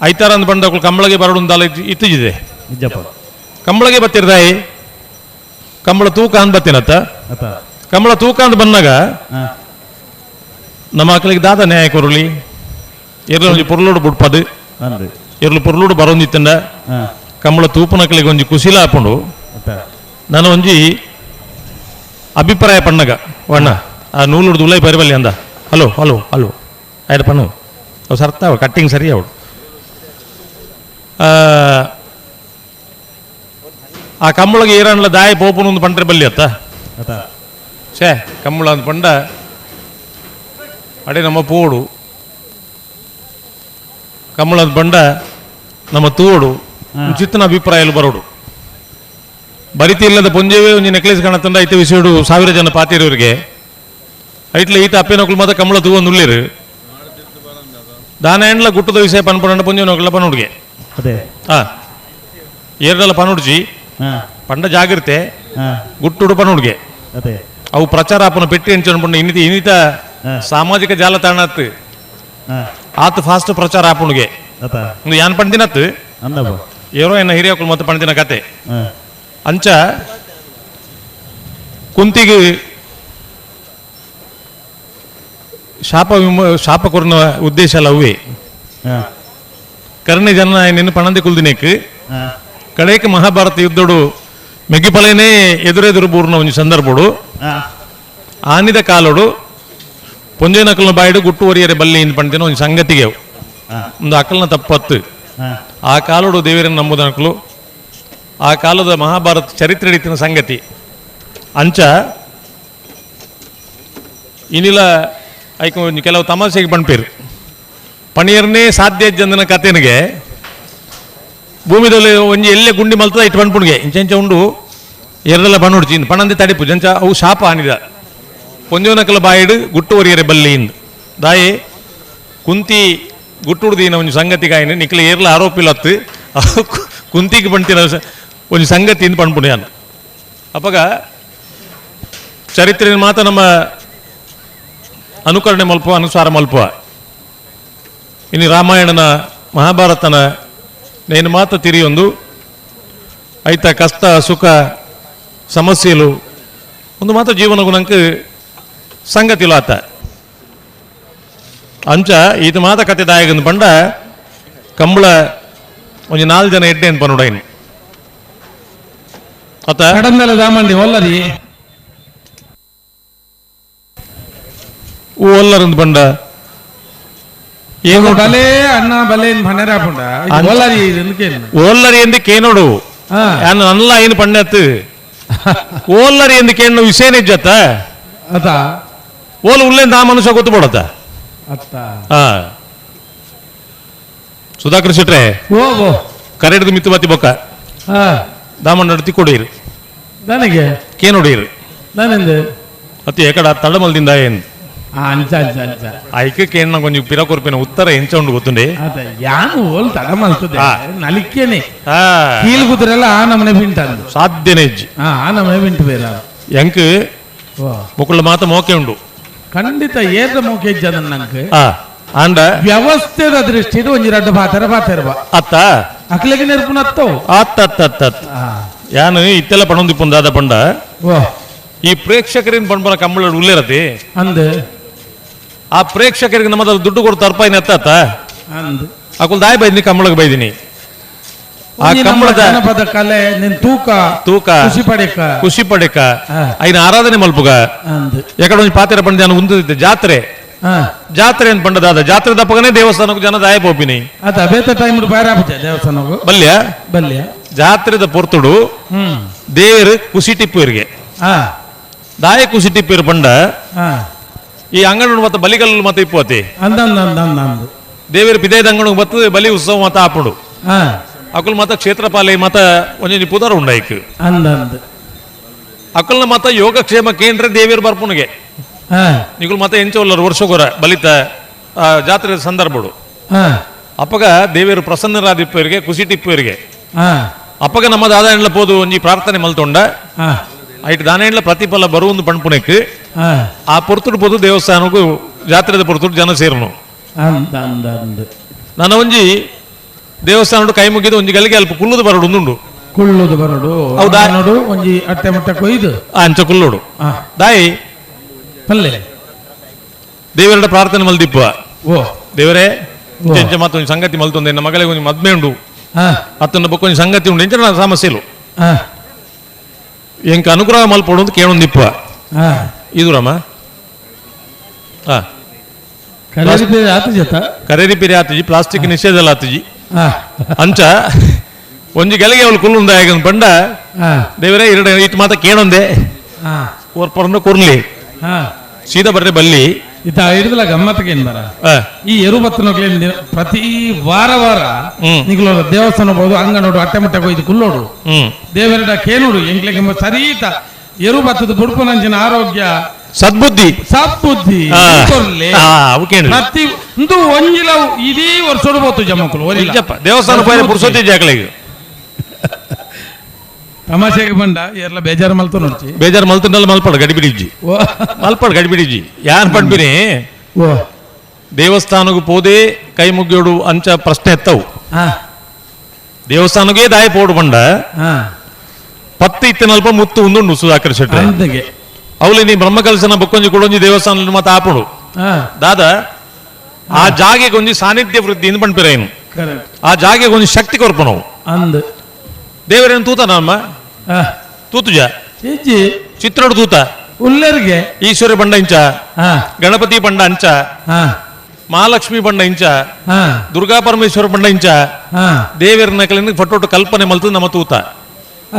ಐತಾರ ಅಂದ್ ಬಂಡ ಕಂಬಳಗೆ ಬರಡು ಒಂದಾಲ ಇತ್ತಿದೆ ಕಂಬಳಗೆ ಬತ್ತಿರ್ದಾಯಿ ಕಂಬಳ ತೂಕ ಅಂದ್ ಬತ್ತಿನತ್ತ ಕಂಬಳ ತೂಕ ಅಂದ್ ಬಂದಾಗ ನಮ್ಮ ಮಕ್ಕಳಿಗೆ ದಾದ ನ್ಯಾಯ ಕೊರಲಿ ಇರ್ಲು ಒಂಜಿ ಪೊರ್ಲೋಡು ಬುಡ್ಪದು ಇರ್ಲು ಪೊರ್ಲೋಡು ಬರೋಂದಿತ್ತಂಡ ಕಂಬಳ ತೂಪನಕಲಿಗೆ ಒಂಜಿ ಕುಶಿಲ ಹಾಕೊಂಡು ನಾನು ಒಂಜಿ ಅಭಿಪ್ರಾಯ ಪಣ್ಣಗ ವಣ್ಣ ಆ ನೂಲುಡ್ದು ಉಲೈ ಬರಬಲ್ಲಿ ಅಂದ hello hello hello ಆಯ್ತು ಪಣ್ಣು ಅವು ಸರ್ತಾವ ಕಟ್ಟಿಂಗ್ ಸರಿ ಅವಳು ಆ ಕಂಬಳಗೆ ಏರಣ್ಲ ದಾಯ ಪೋಪುನ ಒಂದು ಪಂಡ್ರೆ ಬಲ್ಲಿ ಅತ್ತ ಛೇ ಕಂಬಳ ಅಂದ್ ಪಂಡ ಅಡೆ ನಮ್ಮ ಪೋಡು ಕಂಬಳದ ಬಂಡ ನಮ್ಮ ತೋಡು ಚಿತ್ತನ ಅಭಿಪ್ರಾಯ ಬರೋಡು ಬರಿತಿ ಇಲ್ಲದ ಪೊಂಜೆವೇ ಒಂಜಿ ನೆಕ್ಲೆಸ್ ಕಾಣತ್ತಂಡ ಐತೆ ವಿಷಯಡು 1000 ಜನ ಪಾತಿರೋರಿಗೆ ಐಟ್ಲ ಈತ ಅಪ್ಪೇನೊಕ್ಲು ಮಾತ್ರ ಕಂಬಳ ತೂವ ನುಳ್ಳಿರು ದಾನ ಎಂಡ್ಲ ಗುಟ್ಟದ ವಿಷಯ ಪನ್ಪಂಡ ಪೊಂಜೆ ನೊಕ್ಲ ಪನ್ನುಡ್ಗೆ ಅದೇ ಹಾ ಏರ್ಡಲ ಪನುಡ್ಜಿ ಪಂಡ ಜಾಗ್ರತೆ ಗುಟ್ಟುಡು ಪನುಡ್ಗೆ ಅವು ಪ್ರಚಾರ ಆಪನ ಪೆಟ್ಟಿ ಎಂಚ ಇನ್ನಿತ ಇನ್ನಿತ ಸಾಮಾಜಿಕ ಜಾಲತಾಣ ಆತ ಫಾಸ್ಟ್ ಪ್ರಚಾರ ಆಪುಣಿಗೆ ಒಂದು ಯಾನ್ ಪಂಡಿನತ್ತು ಏರೋ ಏನ ಹಿರಿಯಕ್ಕಳು ಮತ್ತು ಪಂಡಿನ ಕತೆ ಅಂಚ ಕುಂತಿಗೆ ಶಾಪ ಶಾಪ ಕೊರ್ನ ಉದ್ದೇಶ ಅಲ್ಲ ಅವೇ ಕರ್ಣೆ ಜನ ನಿನ್ನ ಪಣಂದಿ ಕುಲ್ದಿನೇಕ್ ಕಡೆಗೆ ಮಹಾಭಾರತ ಯುದ್ಧಡು ಮೆಗ್ಗಿಪಲೇನೆ ಎದುರೆದುರು ಬೂರ್ನ ಒಂದು ಸಂದರ್ಭಡು ಆನಿದ ಕಾಲೋಡು ಪೊಂಜೇನಕಲ್ನ ಬಾಯಿಡು ಗುಟ್ಟು ಒರಿಯರೆ ಬಲ್ಲಿ ಇನ್ ಪಂಡಿನ ಒಂದು ಸಂಗತಿಗೆ ಒಂದು ಅಕಲ್ನ ತಪ್ಪತ್ತು ಆ ಕಾಲೋಡು ದೇವರನ್ನು ನಂಬುದನಕಲು ಆ ಕಾಲದ ಮಹಾಭಾರತ ಚರಿತ್ರೆ ರೀತಿನ ಸಂಗತಿ ಅಂಚ ಇನ್ನಿಲ್ಲ ಐಕ ಕೆಲವು ತಮಾಷೆಗೆ ಪಣ್ಪೇರು ಪಣಿಯರ್ನೇ ಸಾಧ್ಯ ಜಂದನ ಕತೆನಿಗೆ ಭೂಮಿದಲ್ಲಿ ಒಂಜಿ ಎಲ್ಲೇ ಗುಂಡಿ ಮಲ್ತದ ಇಟ್ಟು ಪಣ್ಪುಣಿಗೆ ಇಂಚ ಉಂಡು ಎರಡೆಲ್ಲ ಬಣ್ಣುಡ್ಚಿ ಪಣಂದಿ ತಡಿಪು ಜಂಚ ಅವು ಶಾಪ ಆನಿದ ಪೊಂಜೋನಕಲ ಬಾಯಿಡು ಗುಟ್ಟು ಒರಿಯರೆ ಬಲ್ಲಿ ಇಂದು ದಾಯಿ ಕುಂತಿ ಗುಟ್ಟುಡ್ದೀನ ಒಂಜಿ ಸಂಗತಿಗಾಯಿನ ನಿಕ್ಲ ಏರ್ಲ ಆರೋಪಿಲತ್ತು ಕುಂತಿಗೆ ಪಣ್ತಿನ ಒಂಜಿ ಸಂಗತಿ ಇಂದು ಪಣ್ಪುಣಿಯಾನ ಅಪಗ ಚರಿತ್ರೆ ಮಾತ್ರ ನಮ್ಮ ಅನುಕರಣೆ ಮಲ್ಪ ಅನುಸಾರ ಮಲ್ಪ ಇನ್ನು ರಾಮಾಯಣನ ಮಹಾಭಾರತನ ನೇನು ಮಾತ್ರ ತಿರಿಯೊಂದು ಐತ ಕಷ್ಟ ಸುಖ ಸಮಸ್ಯೆಲು ಒಂದು ಮಾತ್ರ ಜೀವನ ಗುಣಂಕ ಸಂಗತಿಲು ಆತ ಅಂಚ ಈತ ಮಾತ ಕತೆ ದಾಯಕಂದು ಪಂಡ ಕಂಬಳ ಒಂಜಿ ನಾಲ್ ಜನ ಎಡ್ಡೆ ಅಂತ ಪನ್ನುಡೈನು ಅತ್ತ ಕಡಂದಲ ದಾಮಂಡಿ ಒಲ್ಲರಿ ಒಲ್ಲರಂದು ಪಂಡ ಏನು ಬಲೆ ಅಣ್ಣ ಬಲೆ ಪಂಡ ಒಲ್ಲರಿ ಓಲ್ಲರಿ ಎಂದು ಕೇನೋಡು ನಲ್ಲ ಏನು ಪಂಡತ್ತು ಓಲ್ಲರಿ ಎಂದು ಕೇನು ವಿಷಯನೇ ಜತ್ತ ಅತ್ತ ಓಲ್ ಉಲ್ಲೇಂದ ಆ ಮನುಷ್ಯ ಗೊತ್ತು ಪಡತ್ತ ಅತ್ತ ಸುಧಾಕರ್ ಶೆಟ್ರೆ ಓ ಕರೆಡ್ದು ಮಿತ್ತು ಬತ್ತಿ ಬೊಕ್ಕ ದಾಮಣ್ಣ ತಿಕ್ಕೊಡೀರು ನನಗೆ ಕೇನೋಡೀರು ನಾನೆಂದು ಅತಿ ಎಕಡ ತಡಮಲ್ದಿಂದ ಏನು ಅಂಚ ಅಂಚ ಅಂಚ ಐಕೆ ಕೇಣ ಕೊಂಚ ಪಿರ ಕೊರ್ಪಿನ ಉತ್ತರ ಎಂಚ ಉಂಡು ಗೊತ್ತುಂಡೆ ಅದ ಯಾನು ಓಲ್ ತಡ ಮಲ್ತದೆ ನಲಿಕ್ಕೇನೆ ಕೀಲ್ ಕುದುರೆಲ್ಲ ಆ ನಮನೆ ಬಿಂಟ ಸಾಧ್ಯನೇ ಇಜ್ಜಿ ಆ ನಮನೆ ಬಿಂಟು ಬೇರೆ ಎಂಕ್ ಮುಕ್ಕುಳ ಮಾತ ಮೋಕೆ ಉಂಡು ಖಂಡಿತ ಏತ ಮೋಕೆ ಇಜ್ಜದ ನಂಗೆ ಆಂಡ ವ್ಯವಸ್ಥೆದ ದೃಷ್ಟಿಡು ಒಂಜಿ ರಡ್ಡು ಪಾತೆರ ಪಾತೆರ ಅತ್ತ ಅಕ್ಲೆಗೆ ನೆರ್ಪುನ ಅತ್ತವು ಅತ್ತ ಅತ್ತ ಅತ್ತ ಅತ್ತ ಯಾನು ಇತ್ತೆಲ್ಲ ಪಣೊಂದಿಪ್ಪುಂದಾದ ಪಂಡ ಈ ಪ್ರೇಕ್ಷಕರಿನ ಪಂಪನ ಕಂಬಳ ಉಲ್ಲೇರತಿ ಅಂದ ಆ ಪ್ರೇಕ್ಷಕರಿಗೆ ನಮ್ಮ ದುಡ್ಡು ಕೊಡ್ತಾ ಅರ್ಪಾಯಿನ ಅತ್ತ ಅಂದ್ ಅಕುಲ್ ದಾಯ ಬೈದಿನಿ ಕಂಬಳಕ್ಕೆ ಬೈದಿನಿ ಆ ಕಂಬಳದ ಜನಪದ ಕಲೆ ನಿನ್ ತೂಕ ತೂಕ ಖುಷಿ ಪಡೆಕ ಖುಷಿ ಪಡೆಕ ಐನ ಆರಾಧನೆ ಮಲ್ಪುಗ ಅಂದ್ ಎಕಡೆ ಒಂಜಿ ಪಾತೆರ ಪಂಡ ಉಂದಿದ್ದೆ ಜಾತ್ರೆ ಜಾತ್ರೆ ಅಂತ ಪಂಡದಾದ ಜಾತ್ರೆ ದಪ್ಪಗನೇ ದೇವಸ್ಥಾನಕ್ಕೂ ಜನ ದಾಯ ಪೋಪಿನಿ ಅದ ಬೇತ ಟೈಮ್ ಬಾರ ದೇವಸ್ಥಾನಕ್ಕೂ ಬಲ್ಯ ಬಲ್ಯ ಜಾತ್ರೆದ ಪೊರ್ತುಡು ದೇವರು ಕುಸಿ ಟಿಪ್ಪುವರಿಗೆ ದಾಯ ಕುಸಿ ಟಿಪ್ಪುವರು ಪಂಡ ಈ ಅಂಗಡಿ ಮತ್ತೆ ಬಲಿಗಲ್ಲು ಮತ್ತೆ ಇಪ್ಪತಿ ದೇವರು ಪಿದೇದ ಅಂಗಣ ಬರ್ತದೆ ಬಲಿ ಉತ್ಸವ ಮತ ಆಪುಡು ಅಕುಲ್ ಮತ ಕ್ಷೇತ್ರಪಾಲೆ ಮತ ಒಂಜೊಂಜಿ ಪುದರ್ ಉಂಡಾಯ್ಕು ಅಕುಲ್ನ ಮತ ಯೋಗಕ್ಷೇಮ ಕೇಂದ್ರ ದೇವಿಯರು ಬರ್ಪುನಿಗೆ ನಿಗುಲ್ ಮತ ಎಂಚ ವರ್ಷಗೊರ ಬಲಿತ ಜಾತ್ರೆ ಸಂದರ್ಭಡು ಅಪ್ಪಗ ದೇವಿಯರು ಪ್ರಸನ್ನರಾದಿಪ್ಪರಿಗೆ ಕುಸಿ ಟಿಪ್ಪುವರಿಗೆ ಅಪ್ಪಗ ನಮ್ಮ ದಾದಾಯಣ್ಲ ಪೋದು ಒಂಜಿ ಪ್ರಾರ್ಥನೆ ಮಲ್ತೊಂಡ ಐಟ್ ದಾನೆಂಡ್ಲ ಪ್ರತಿಫಲ ಬರುವಂದು ಪಣ್ಪುನೆಕ್ ಆ ಪೊರ್ತುಡು ಪೋದು ದೇವಸ್ಥಾನಕ್ಕೂ ಜಾತ್ರೆದ ಪೊರ್ತುಡು ಜನ ಸೇರನು ನನ್ನ ಒಂಜಿ ದೇವಸ್ಥಾನ ಕೈ ಮುಗಿದು ಒಂಜಿ ಗಲಿಗೆ ಅಲ್ಪ ಕುಲ್ಲುದು ಬರಡು ಉಂಡು ಕುಳ್ಳುದು ಬರಡು ಹೌದಾ ನೋಡು ಒಂಜಿ ಅಟ್ಟೆ ಮಟ್ಟ ಕೊಯ್ದು ಅಂಚ ಕುಲ್ಲೋಡು ದಾಯಿ ಪಲ್ಲೆ ದೇವರ ಪ್ರಾರ್ಥನೆ ಮಲ್ದಿಪ್ಪ ಓ ದೇವರೇ ಎಂಚ ಮಾತು ಒಂಜಿ ಸಂಗತಿ ಮಲ್ತೊಂದೆ ನನ್ನ ಮಗಳಿಗೆ ಒಂಜಿ ಮದ್ಮೆ ಉಂಡು ಅತ್ತನ ಬೊಕ್ಕ ಒಂಜಿ ಸಂಗತಿ ಉಂಡು ಎಂಚ ನನ್ನ ಸಮಸ್ಯೆಲು ಎಂಕ ಅನುಗ್ರಹ ಮಲ್ಪೊಡು ಅಂತ ಕೇಳೊಂದಿಪ್ಪ ಇದು ರಾಮ ಕರೇರಿ ಪಿರಿ ಆತಜಿ ಪ್ಲಾಸ್ಟಿಕ್ ನಿಷೇಧ ಎಲ್ಲ ಆತಜಿ ಅಂಚ ಒಂಜಿ ಗಲಿಗೆ ಅವಳು ಕುಲ್ಲುಂದ ಪಂಡ ದೇವರೇ ಎರಡು ಇಟ್ಟು ಮಾತ ಕೇಳೊಂದೆ ಕೊರ್ಪರನ್ನು ಕೊರ್ಲಿ ಸೀದಾ ಬರ್ರೆ ಬಲ್ಲಿ ಇತ್ತ ಹಿಡಿದಲ ಗಮ್ಮತ್ತಿಗೆ ಬರ ಈ ಎರುಬತ್ತನೋಗ್ಲಿ ಪ್ರತಿ ವಾರ ವಾರ ನಿಗ್ಲೋ ದೇವಸ್ಥಾನ ಹೋದು ಅಂಗ ನೋಡು ಅಟ್ಟೆ ಮುಟ್ಟೆ ಕೊಯ್ದು ಕುಲ್ಲೋಡು ದೇವರಡ ಕೇನೋಡು ಎಂಕ್ಲೆಗೆ ಸರೀತ ಎರುಬತ್ತದ ಬುಡ್ಪುನಂಚಿನ ಆರೋಗ್ಯ ಸದ್ಬುದ್ಧಿ ಸದ್ಬುದ್ಧಿ ಪ್ರತಿ ಒಂದು ಒಂಜಿಲ ಇಡೀ ವರ್ಷೋಡು ಬೋತು ಜಮಕುಲು ದೇವಸ್ಥಾನ ಪುರುಷೋತಿ ಜಾಕಲಿಗೆ ತಮಾಷೆಗೆ ಬಂಡ ಎಲ್ಲ ಬೇಜಾರು ಮಲ್ತು ನೋಡ್ಚಿ ಬೇಜಾರು ಮಲ್ತಂಡಲ್ಲ ಮಲ್ಪಾಡು ಗಡಿಬಿಡಿಜ್ಜಿ ಮಲ್ಪಾಡು ಗಡಿಬಿಡಿಜ್ಜಿ ಯಾರು ಪಡ್ಬಿನಿ ದೇವಸ್ಥಾನಕ್ಕೂ ಪೋದೆ ಕೈ ಮುಗಿಯೋಡು ಅಂಚ ಪ್ರಶ್ನೆ ಎತ್ತವು. ದೇವಸ್ಥಾನಕ್ಕೆ ದಾಯ ಪೋಡು ಬಂಡ ಪತ್ತು ಇತ್ತಿನಲ್ಪ ಮುತ್ತು ಉಂದುಂಡು ಸುಧಾಕರ್ ಶೆಟ್ಟಿ ಅವಲಿ ನೀ ಬ್ರಹ್ಮಕಲಶನ ಬೊಕ್ಕೊಂಜಿ ಕೊಡೊಂಜಿ ದೇವಸ್ಥಾನ ಮತ್ತೆ ಆಪುಡು ದಾದಾ ಆ ಜಾಗೆಗೆ ಒಂಜಿ ಸಾನ್ನಿಧ್ಯ ವೃದ್ಧಿ ಇಂದು ಪಣ್ಪಿರೇನು ಆ ಜಾಗೆಗೆ ಒಂಜಿ ಶಕ್ತಿ ಕೊರ್ಪು ಅಂದ್ ದೇವರೇನು ತೂತ ನಮ್ಮ ತೂತುಜ ಚಿತ್ರೋಡು ತೂತ ಉಲ್ಲೇರಿಗೆ ಈಶ್ವರ ಬಂಡ ಇಂಚ ಗಣಪತಿ ಬಂಡ ಅಂಚ ಮಹಾಲಕ್ಷ್ಮಿ ಬಂಡ ಇಂಚ ದುರ್ಗಾ ಪರಮೇಶ್ವರ ಬಂಡ ಇಂಚ ದೇವರ ನಕಲಿನ ಫಟೋಟು ಕಲ್ಪನೆ ಮಲ್ತು ನಮ್ಮ ತೂತ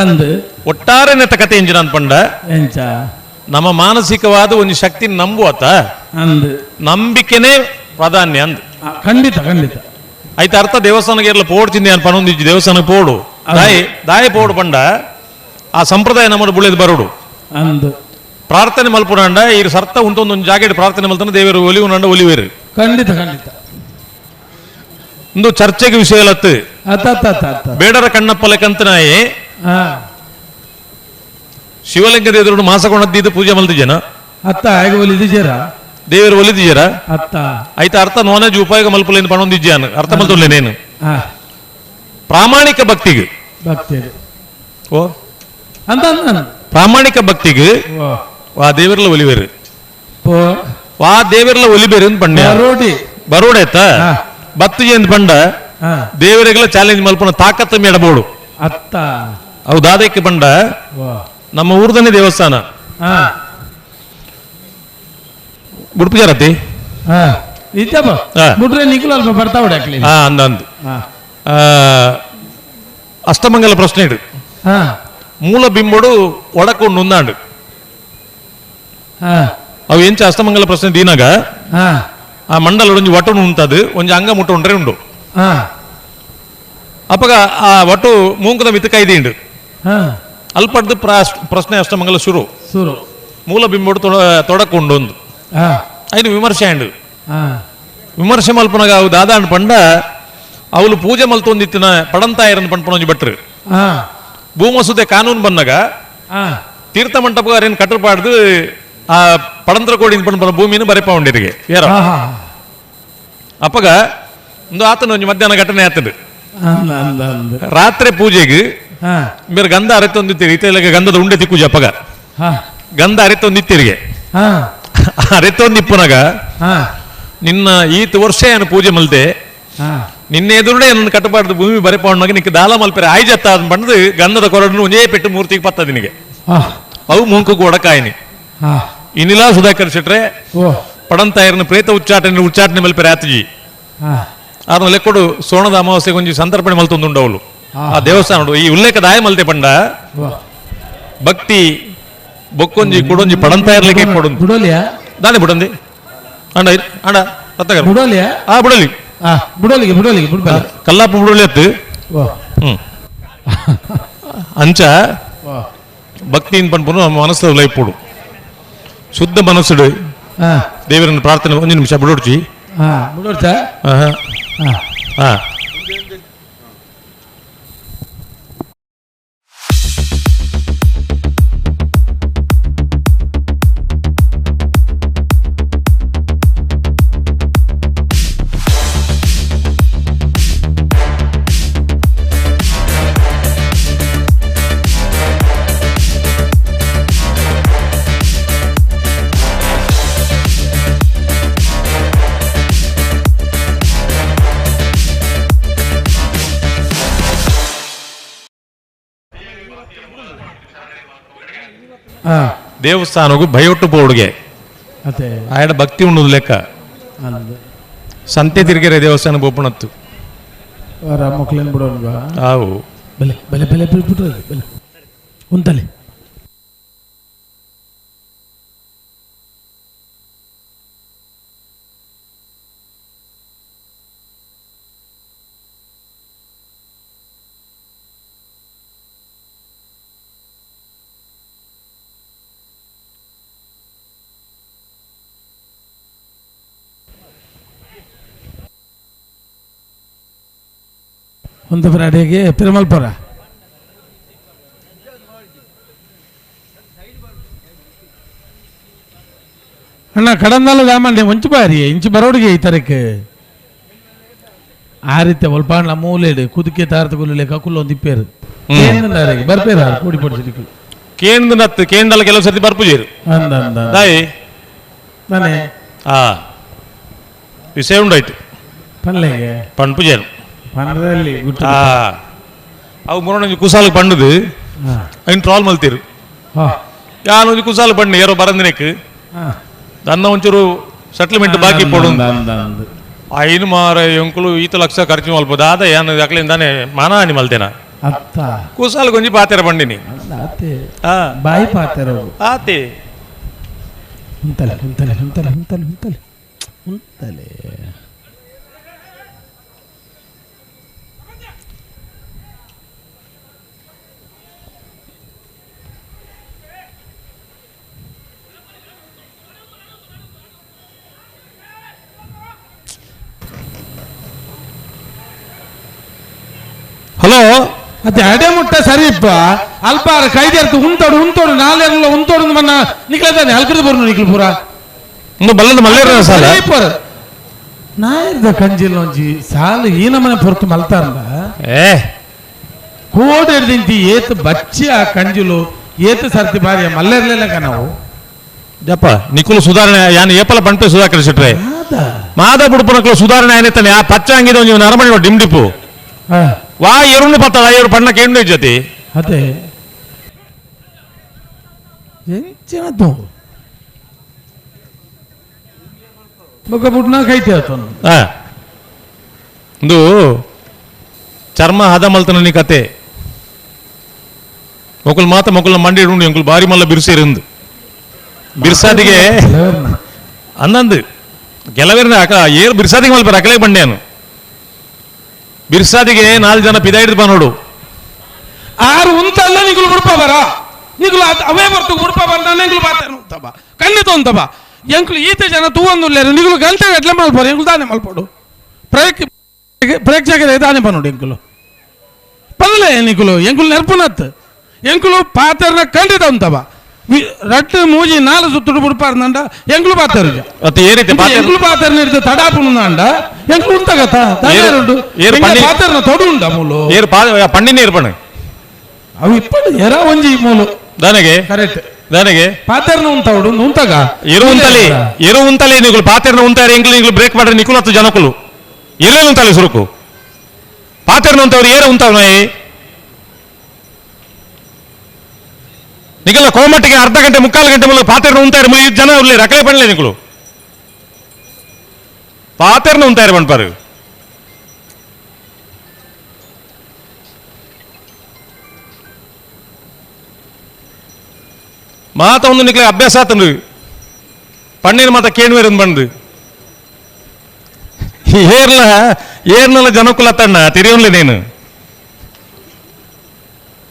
ಅಂದ್ ಒಟ್ಟಾರೆ ನೆತ್ತ ಕತೆ ಇಂಜಿನ ಪಂಡ ನಮ್ಮ ಮಾನಸಿಕವಾದ ಒಂದು ಶಕ್ತಿ ನಂಬುವತ ಅಂದ್ ನಂಬಿಕೆನೇ ಪ್ರಾಧಾನ್ಯ ಅಂದ್. ಖಂಡಿತ ಖಂಡಿತ ಆಯ್ತು ಅರ್ಥ ದೇವಸ್ಥಾನಕ್ಕೆ ಇರಲ್ಲ ಪೋಡ್ಚಿಂದೆ ಅನ್ ಪನೊಂದಿಜ್ಜಿ ದೇವಸ್ಥಾನಕ್ಕೆ ಪೋಡು ದಾಯಿ ದಾಯಿ ಪೋಡು ಪಂಡ ಆ ಸಂಪ್ರದಾಯ ನಮ್ಮನ್ನು ಬುಳೆದು ಬರೋಡು ಅಂದ್ ಪ್ರಾರ್ಥನೆ ಮಲ್ಪುನಂಡ ಈ ಸರ್ತ ಉಂಟೊಂದೊಂದು ಜಾಗೆಡ್ ಪ್ರಾರ್ಥನೆ ಮಲ್ತಾನೆ ದೇವರು ಒಲಿವುನಂಡ ಒಲಿವೇರು. ಖಂಡಿತ ಖಂಡಿತ ಒಂದು ಚರ್ಚೆಗೆ ವಿಷಯ ಲತ್ತು ಬೇಡರ ಕಣ್ಣಪ್ಪಲೆ ಕಂತನಾಯಿ ಶಿವಲಿಂಗದ ಎದುರು ಮಾಸಕೊಂಡದ್ದು ಪೂಜೆ ಮಲ್ತಿಜನ ಅತ್ತ ಆಗ ಒಲಿದಿಜೇರ ದೇವರು ಒಲಿದಿಜೇರ ಅತ್ತ ಆಯ್ತು ಅರ್ಥ ನಾನ್ ಉಪಯೋಗ ಮಲ್ಪುಲೇನು ಪಣೊಂದಿಜ್ಜೆ ಅರ್ಥ ಮಲ್ತೊಲ್ಲೇನೇನು ಪ್ರಾಮಾಣಿಕ ಭಕ್ತಿಗೆ ಭಕ್ತಿ ಓ ಅಂತ ಪ್ರಾಮಾಣಿಕ ಭಕ್ತಿಗೆ ವಾ ದೇವರ್ಲ ಒಲಿವೇರು ವಾ ದೇವರ್ಲ ಒಲಿಬೇರು ಅಂತ ಪಂಡ ಬರೋಡೆ ಆಯ್ತಾ ಬತ್ತಿಗೆ ಅಂತ ಪಂಡ ದೇವರಿಗೆಲ್ಲ ಚಾಲೆಂಜ್ ಮಲ್ಪನ ತಾಕತ್ತ ಮೇಡಬೋಡು ಅತ್ತ ಅವು ದಾದಕ್ಕೆ ಪಂಡ ನಮ್ಮ ಊರ್ದನೇ ದೇವಸ್ಥಾನ ಬುಡ್ಪುಜಾರತಿ ಅಂದ ಅಂದು ಅಷ್ಟಮಂಗಲ ಪ್ರಶ್ನೆ ಇಡು ಮೂಲ ಬಿಂಬಡು ಒಡಕೊಂಡು ಉಂದಾಂಡು ಅವು ಎಂಚ ಅಷ್ಟಮಂಗಲ ಪ್ರಶ್ನೆ ದೀನಾಗ ಆ ಮಂಡಲ ಒಂಜಿ ವಟು ಉಂಟದು ಒಂಜಿ ಅಂಗ ಮುಟ್ಟು ಉಂಡ್ರೆ ಉಂಡು ಅಪ್ಪಗ ಆ ವಟು ಮೂಂಕದ ಮಿತ್ತ ಕೈದಿಂಡು ಅಲ್ಪಡ್ದು ಪ್ರಶ್ನೆ ಅಷ್ಟಮಂಗಲ ಶುರು ಮೂಲ ಬಿಂಬಡು ತೊಡಕೊಂಡು ಒಂದು ಐನು ವಿಮರ್ಶೆ ಅಂಡು ವಿಮರ್ಶೆ ಮಲ್ಪನಾಗ ಅವು ದಾದಾಂಡ್ ಪಂಡ ಅವಳು ಪೂಜೆ ಮಲ್ತೊಂದಿತ್ತಿನ ಪಡಂತಾಯರನ್ನು ಪಂಡ್ಪಣೊಂಜಿ ಭಟ್ರು ಭೂಮಸೂದೆ ಕಾನೂನು ಬಂದಾಗ ತೀರ್ಥ ಮಂಟಪಗಾರೇನು ಕಟ್ಟಪಾಡ್ದು ಆ ಪಡಂತ್ರ ಕೋಡಿ ಪಂಡ ಭೂಮಿನ ಬರೆಪಾವಂಡಿರಿಗೆ ಯಾರೋ ಅಪ್ಪಗ ಒಂದು ಆತನ ಒಂಜಿ ಮಧ್ಯಾಹ್ನ ಘಟನೆ ಆತದು ರಾತ್ರಿ ಪೂಜೆಗೆ ಬೇರೆ ಗಂಧ ಅರೆತೊಂದಿತ್ತೀರಿ ಇತ್ತ ಗಂಧದ ಉಂಡೆ ತಿಕ್ಕುಜ ಅಪ್ಪಗ ಗಂಧ ಅರೆತೊಂದಿತ್ತೀರಿಗೆ ಅರೆತೊಂದಿಪ್ಪನಾಗ ನಿನ್ನ ಈತ ವರ್ಷ ಏನು ಪೂಜೆ ಮಲ್ತೆ ನಿನ್ನೆ ಎದುರುಡೆ ನನ್ನ ಕಟ್ಟಪಾಡ್ದು ಭೂಮಿ ಬರೆಪಾವಣ್ಣಾಗ ನಿಕ್ಕ ದಾಲ ಮಲ್ಪೆರೆ ಆಯ್ಜತ್ತ ಅದ್ ಬಂದು ಗಂಧದ ಕೊರಡನ್ನು ಒಂದೇ ಪೆಟ್ಟು ಮೂರ್ತಿಗೆ ಪತ್ತ ನಿನಗೆ ಅವು ಮುಂಕು ಒಡಕಾಯಿನಿ ಇನ್ನಿಲ್ಲ ಸುಧಾಕರ್ ಶೆಟ್ರೆ ಪಡಂತಾಯರನ್ನ ಪ್ರೇತ ಉಚ್ಚಾಟನೆ ಉಚ್ಚಾಟನೆ ಮಲ್ಪೆರೆ ಆತಜಿ ಆದ್ಮೇಲೆ ಲೆಕ್ಕೊಡು ಸೋಣದ ಅಮಾವಾಸ್ಯೆಗೆ ಒಂಜಿ ಸಂತರ್ಪಣೆ ಮಲ್ತೊಂದುಂಡವಳು ಆ ದೇವಸ್ಥಾನ ಈ ಉಲ್ಲೇಖ ದಾಯ ಮಲ್ತೆ ಪಂಡ ಭಕ್ತಿ ಬೊಕ್ಕೊಂಜಿ ಕುಡೊಂಜಿ ಪಡಂತಾಯರ್ಲಿಕ್ಕೆ ಕೊಡು ದಾನೆ ಬುಡಂದಿ ಅಂಡ ಅಂಡ ಬುಡೋಲಿಯಾ ಆ ಬುಡಲಿ ಬುಡೋಲಿಗೆ ಬುಡೋಲಿಗೆ ಕಲ್ಲಾಪ ಬುಡೋಲಿ ಅತ್ತು ಅಂಚ ಭಕ್ತಿಯಿಂದ ಪನ್ಪುನು ನಮ್ಮ ಮನಸ್ಸು ಲೈಪುಡು ಶುದ್ಧ ಮನಸ್ಸುಡು ದೇವರನ್ನು ಪ್ರಾರ್ಥನೆ ಒಂದು ನಿಮಿಷ ಬಿಡೋಡ್ಚಿ ಬಿಡೋಡ್ಚಾ ಹಾ ದೇವಸ್ಥಾನಕ್ಕೂ ಭಯೊಟ್ಟು ಪೋಡುಗೆ ಆಯಡ ಭಕ್ತಿ ಉಂಡು ಲೆಕ್ಕ ಸಂತೆ ತಿರುಗೆರೆ ದೇವಸ್ಥಾನ ಬೋಪಣತ್ತು ಆವು ಬಲೆ ಬಲೆ ಬಲೆ ಬಲೆ ಉಂತಲೆ ಒಂದು ಅಡಿಗೆ ಪೆರುಮಲ್ಪುರ ಅಣ್ಣ ಕಡಂದಲ್ಲ ದಾಮಂಡೆ ಒಂಚು ಬಾರಿ ಇಂಚು ಬರೋಡಿಗೆ ಈ ತರಕ್ಕೆ ಆ ರೀತಿ ಒಲ್ಪಾಂಡ್ಲ ಮೂಲೆಡು ಕುದುಕೆ ತಾರತಗುಲ್ಲೆ ಕಕುಲ್ ಒಂದು ಇಪ್ಪೇರು ಬರ್ಪೇರ ಕೂಡಿ ಪಡಿಸಿ ಕೇಂದ್ರ ನತ್ತು ಕೇಂದ್ರ ಕೆಲವು ಸರ್ತಿ ಬರ್ಪುಜೇರು ಅಂದ ಅಂದ ತಾಯಿ ನಾನೇ ಆ ವಿಷಯ ಉಂಡಾಯ್ತು ಪಲ್ಲೆಗೆ ಪಂಪುಜೇರು ಪಂಡದಲ್ಲಿ ಆ ಅವು ಮುರೋಣಂಜಿ ಕುಸಾಲು ಪಂಡದು ಐನ್ ಟ್ರಾಲ್ ಮಲ್ತೀರು ಯಾನೊಂಜಿ ಕುಸಾಲು ಪಂಡು ಯಾರೋ ಬರಂದಿನಕ್ಕೆ ನನ್ನ ಒಂಚೂರು ಸೆಟ್ಲ್ಮೆಂಟ್ ಬಾಕಿ ಪೋಡು ಐನು ಮಾರ ಎಂಕುಲು ಈತ ಲಕ್ಷ ಖರ್ಚು ಮಲ್ಪ ದಾದ ಏನು ಅಕ್ಲಿಂದಾನೆ ಮಾನ ಮಲ್ತೇನ ಅತ್ತ ಕುಸಾಲು ಗೊಂಜಿ ಪಾತೆರ ಬಂಡಿನಿ ಬಾಯಿ ಪಾತೆರ ಆತೆ ಉಂತಲೆ ಉಂತಲೆ ಉಂತಲೆ ಉಂತಲೆ ಉಂತಲೆ ಉಂತಲೆ ಹಲೋ ಅತ್ತೆ ಅಡೆ ಮುಟ್ಟ ಸರಿಪ್ಪ ಅಲ್ಪ ಕೈದೇರ್ತು ಉಂತೋಡು ಉಂತೋಡು ನಾಲೆಲ್ಲ ಉಂತೋಡು ಮನ್ನ ನಿಕ್ಲದಾನೆ ಅಲ್ಕದ ಬರು ನಿಕ್ಲು ಪೂರ ಬಲ್ಲದ ಮಲ್ಲೇರ ಸಾಲ ನಾಯರ್ದ ಕಂಜಿಲ್ ಒಂಜಿ ಸಾಲು ಈ ನಮನೆ ಪೊರ್ತು ಮಲ್ತಾರಂದ ಏ ಕೋಡೆ ದಿಂತಿ ಏತ್ ಬಚ್ಚಿ ಆ ಕಂಜಿಲು ಏತ್ ಸರ್ತಿ ಬಾರಿಯ ಮಲ್ಲೇರ್ಲೆಲ್ಲ ನಾವು ಜಪ್ಪ ನಿಕುಲು ಸುಧಾರಣೆ ಯಾನು ಏಪಲ ಬಂಟೆ ಸುಧಾಕರ್ ಶೆಟ್ರೆ ಮಾದ ಬುಡುಪನಕ್ಲು ಸುಧಾರಣೆ ಏನಿತ್ತಾನೆ ಆ ಪಚ್ಚ ಅಂಗಿದ ಒಂಜಿ ನರಮಣಿ ಡಿಮ್ಡಿಪು ವಾ ಎರುಂಡು ಪತ್ತದ ಎರು ಬಣ್ಣ ಕೇಂದ್ರ ಜೊತೆ ಅದೇ ಎಂಚಿನದು ಬೊಕ್ಕ ಬುಡ್ನ ಕೈತೆ ಆತನು ಒಂದು ಚರ್ಮ ಹದ ಮಲ್ತನ ಕತೆ ಮೊಕುಲ್ ಮಾತ ಮೊಕುಲ್ನ ಮಂಡಿ ಉಂಡು ಎಂಕುಲು ಬಾರಿ ಮಲ್ಲ ಬಿರುಸೇರಿಂದು ಬಿರ್ಸಾದಿಗೆ ಅಂದಂದು ಕೆಲವೇರ್ನ ಅಕ ಏರು ಬಿರ್ಸಾದಿಗೆ ಮಲ್ಪ ಅಕಲೇ ಬಂಡೇನು ಬಿರ್ಸಾದಿಗೆ ನಾಲ್ಕು ಜನ ಪಿದ ಹಿಡಿದು ಬನ್ನೋಡು ಆರು ಉಂತಲ್ಲ ನಿಗುಲು ಉಡುಪ ಬರ ನಿಗುಲು ಅವೇ ಬರ್ತು ಉಡುಪ ಬರ ಎಂಕುಲು ಬಾತಾನು ಉಂತಬ ಖಂಡಿತ ಉಂತಬ ಎಂಕುಲು ಈತ ಜನ ತೂವೊಂದುಲ್ಲೇರು ನಿಗುಲು ಗಂಟೆ ಗಟ್ಟಲೆ ಮಲ್ಪೋರು ಎಂಕುಲು ದಾನೆ ಮಲ್ಪೋಡು ಪ್ರೇಕ್ಷಕರೇ ದಾನೆ ಬನ್ನೋಡು ಎಂಕುಲು ಪನ್ಲೆ ನಿಗುಲು ಎಂಕುಲು ನೆರ್ಪುನತ್ ಎಂಕುಲು ಪಾತ್ರನ ಖಂಡಿತ ಉಂತಬ ರಟ್ಟು ಮೂಜಿ ನಾಲು ಸುತ್ತುಡು ಬುಡ್ಪಾರ್ನಂಡ ಎಂಕುಲು ಪಾತರು ಎಂಕುಲು ಪಾತ್ರ ನೀಡ್ದು ತಡಾಪುಂಡ ಎಂಕುಲು ಉಂತಗತ ಪಾತ್ರನ ತೊಡು ಉಂಡ ಮೂಲು ಏರು ಪಣ್ಣಿನ ಏರ್ಪಣ ಅವು ಇಪ್ಪಡು ಎರ ಒಂಜಿ ಮೂಲು ದಾನೆಗೆ ಕರೆಕ್ಟ್ ದಾನೆಗೆ ಪಾತ್ರನ ಉಂತವಡು ಉಂತಗ ಎರು ಉಂತಲಿ ಎರು ಉಂತಲಿ ನಿಗುಲು ಪಾತ್ರನ ಉಂತಾರೆ ಎಂಕುಲು ನಿಗುಲು ಬ್ರೇಕ್ ಮಾಡ್ರೆ ನಿಕುಲು ಹತ್ತು ಜನಕುಲು ಎರೇನು ಉಂತಾಲಿ ಸುರುಕು ಪಾತ್ರನ ಉಂತವ್ರು ಏರು ಉಂತಾವ್ ನಾಯಿ ನಿಗಲ ಕೋಮಟ್ಟಿಗೆ ಅರ್ಧ ಗಂಟೆ ಮುಕ್ಕಾಲು ಗಂಟೆ ಮೂಲಕ ಪಾತೆರ್ನ ಉಂತಾರು ಜನ ಉರ್ಲಿ ರಕಲೆ ಪಣಲೆ ನಿಕುಲು ಪಾತೆರ್ನ ಉಂತಾರು ಪಣ್ಪಾರು ಮಾತ ಒಂದು ನಿಕ್ಲೆ ಅಭ್ಯಾಸ ಆತಂದು ಪಣ್ಣೀರ್ ಮಾತ ಕೇಣುವೇರು ಬಂದು ಏರ್ಲ ಏರ್ನಲ್ಲ ಜನಕುಲ ತಣ್ಣ ತಿರಿಯೋನ್ಲೆ ನೀನು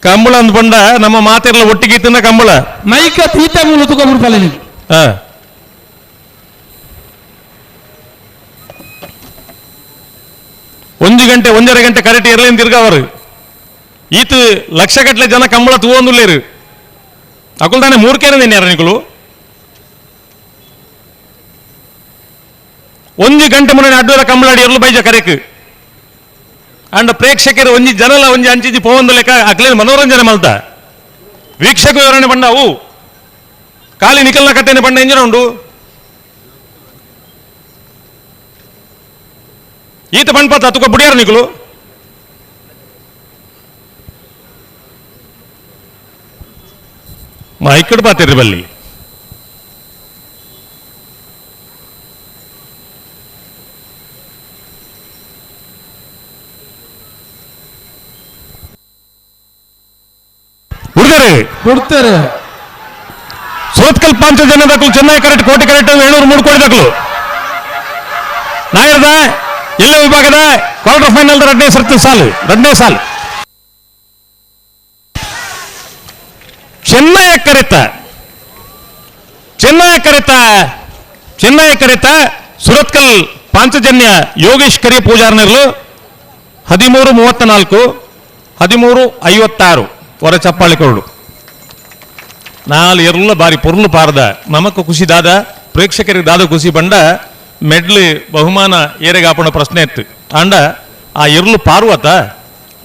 ಕಂಬಳ ಅಂದ್ ಬಂಡ ನಮ್ಮ ಮಾತಿರ್ಲ ಒಟ್ಟಿಗೆ ತಿನ್ನ ಕಂಬಳ ಮೈಕ ತೀತ ಮೂಲ ತುಕೊಬಿಡ್ಪಲ್ಲ ನೀವು ಒಂದು ಗಂಟೆ ಒಂದರ ಗಂಟೆ ಕರೆಕ್ಟ್ ಇರಲಿ ತಿರ್ಗಾವರು ಈತ ಲಕ್ಷ ಗಟ್ಟಲೆ ಜನ ಕಂಬಳ ತೂವೊಂದುಲ್ಲೇರು ಅಕುಲ್ ತಾನೆ ಮೂರ್ಖೇನ ಯಾರ ನಿಕುಲು ಒಂದು ಗಂಟೆ ಮುನ್ನ ಅಡ್ಡೂರ ಕಂಬಳ ಅಡಿ ಎರ್ಲು ಬೈಜ ಕರೆಕ್ ಅಂಡ್ ಪ್ರೇಕ್ಷಕರು ಒಂಜಿ ಜನಲ ಒಂಜಿ ಅಂಚಿಜಿ ಪೋವಂದ ಲೆಕ್ಕ ಅಕ್ಲೇನು ಮನೋರಂಜನೆ ಮಲ್ತ ವೀಕ್ಷಕ ವಿವರಣೆ ಬಣ್ಣ ಅವು ಖಾಲಿ ನಿಕಲ್ನ ಕಟ್ಟೆನೆ ಬಣ್ಣ ಎಂಜನ ಉಂಡು ಈತ ಬಣ್ಪಾತ ಅತುಕ ಬುಡಿಯಾರ ನಿಕಲು ಮೈಕಡ್ ಪಾತಿರ್ರಿ ಬಲ್ಲಿ ಕೊಡ್ತಾರೆ ಸೋತ್ಕಲ್ ಪಾಂಚಜನ್ಯ ದಾಖಲು ಚೆನ್ನೈ ಕರೆಕ್ಟ್ ಕೋಟಿ ಕರೆಕ್ಟ್ 703 ಕೋಟಿ ದಾಖಲು ನಾಯರ್ದ ಎಲ್ಲ ವಿಭಾಗದ ಕ್ವಾರ್ಟರ್ ಫೈನಲ್ ಎರಡನೇ ಸರ್ತಿ ಸಾಲು ಎರಡನೇ ಸಾಲು ಚೆನ್ನೈ ಕರೆತ ಚೆನ್ನೈ ಕರೆತ ಚೆನ್ನೈ ಕರೆತ ಸುರತ್ಕಲ್ ಪಾಂಚಜನ್ಯ ಯೋಗೇಶ್ ಕರಿಯ ಪೂಜಾರ್ನರ್ಲು 13:34 13:56 ಹೊರ ಚಪ್ಪಾಳಿ ಕೊರಡು ನಾಲ್ ಎರ್ಲ ಬಾರಿ ಪೊರ್ಲು ಪಾರ್ದ ನಮಕ್ ಖುಷಿ ದಾದ ಪ್ರೇಕ್ಷಕರಿಗೆ ದಾದ ಖುಷಿ ಬಂಡ ಮೆಡ್ಲು ಬಹುಮಾನ ಏರೆಗಾಪಣ ಪ್ರಶ್ನೆ ಇತ್ತು. ಆಂಡ ಆ ಎರ್ಲು ಪಾರ್ವತ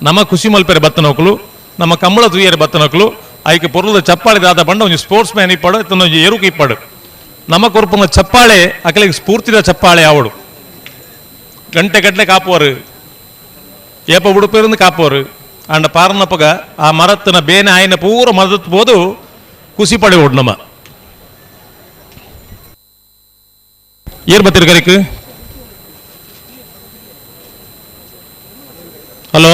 ನಮ್ಮ ಖುಷಿ ಮಲ್ಪೆರೆ ಬತ್ತನೋಕಲು ನಮ್ಮ ಕಂಬಳ ತುಯ್ಯರೆ ಬತ್ತನೋಕಲು ಐಕೆ ಪೊರ್ಲದ ಚಪ್ಪಾಳೆ ದಾದ ಬಂಡ ಒಂಜಿ ಸ್ಪೋರ್ಟ್ಸ್ ಮ್ಯಾನ್ ಇಪ್ಪಾಡು ಇತ್ತೊಂದು ಒಂಜಿ ಎರುಕು ಇಪ್ಪಾಡು ನಮ್ಮ ಕೊರ್ಪುನ ಚಪ್ಪಾಳೆ ಅಕಲಿಗೆ ಸ್ಫೂರ್ತಿದ ಚಪ್ಪಾಳೆ ಆವಡು ಗಂಟೆ ಗಟ್ಟಲೆ ಕಾಪುವರು ಏಪ ಉಡುಪಿருந்து ಕಾಪುವರು ಅಂಡ ಪಾರನಪ್ಪಗ ಆ ಮರತ್ತನ ಬೇನೆ ಆಯ್ನ ಪೂರ ಮದತ್ ಬೋದು ಖುಷಿ ಪಡೆಯೋಡು ನಮ್ಮ ಏರ್ ಬತ್ತಿರ ಕರಿಕ್ ಹಲೋ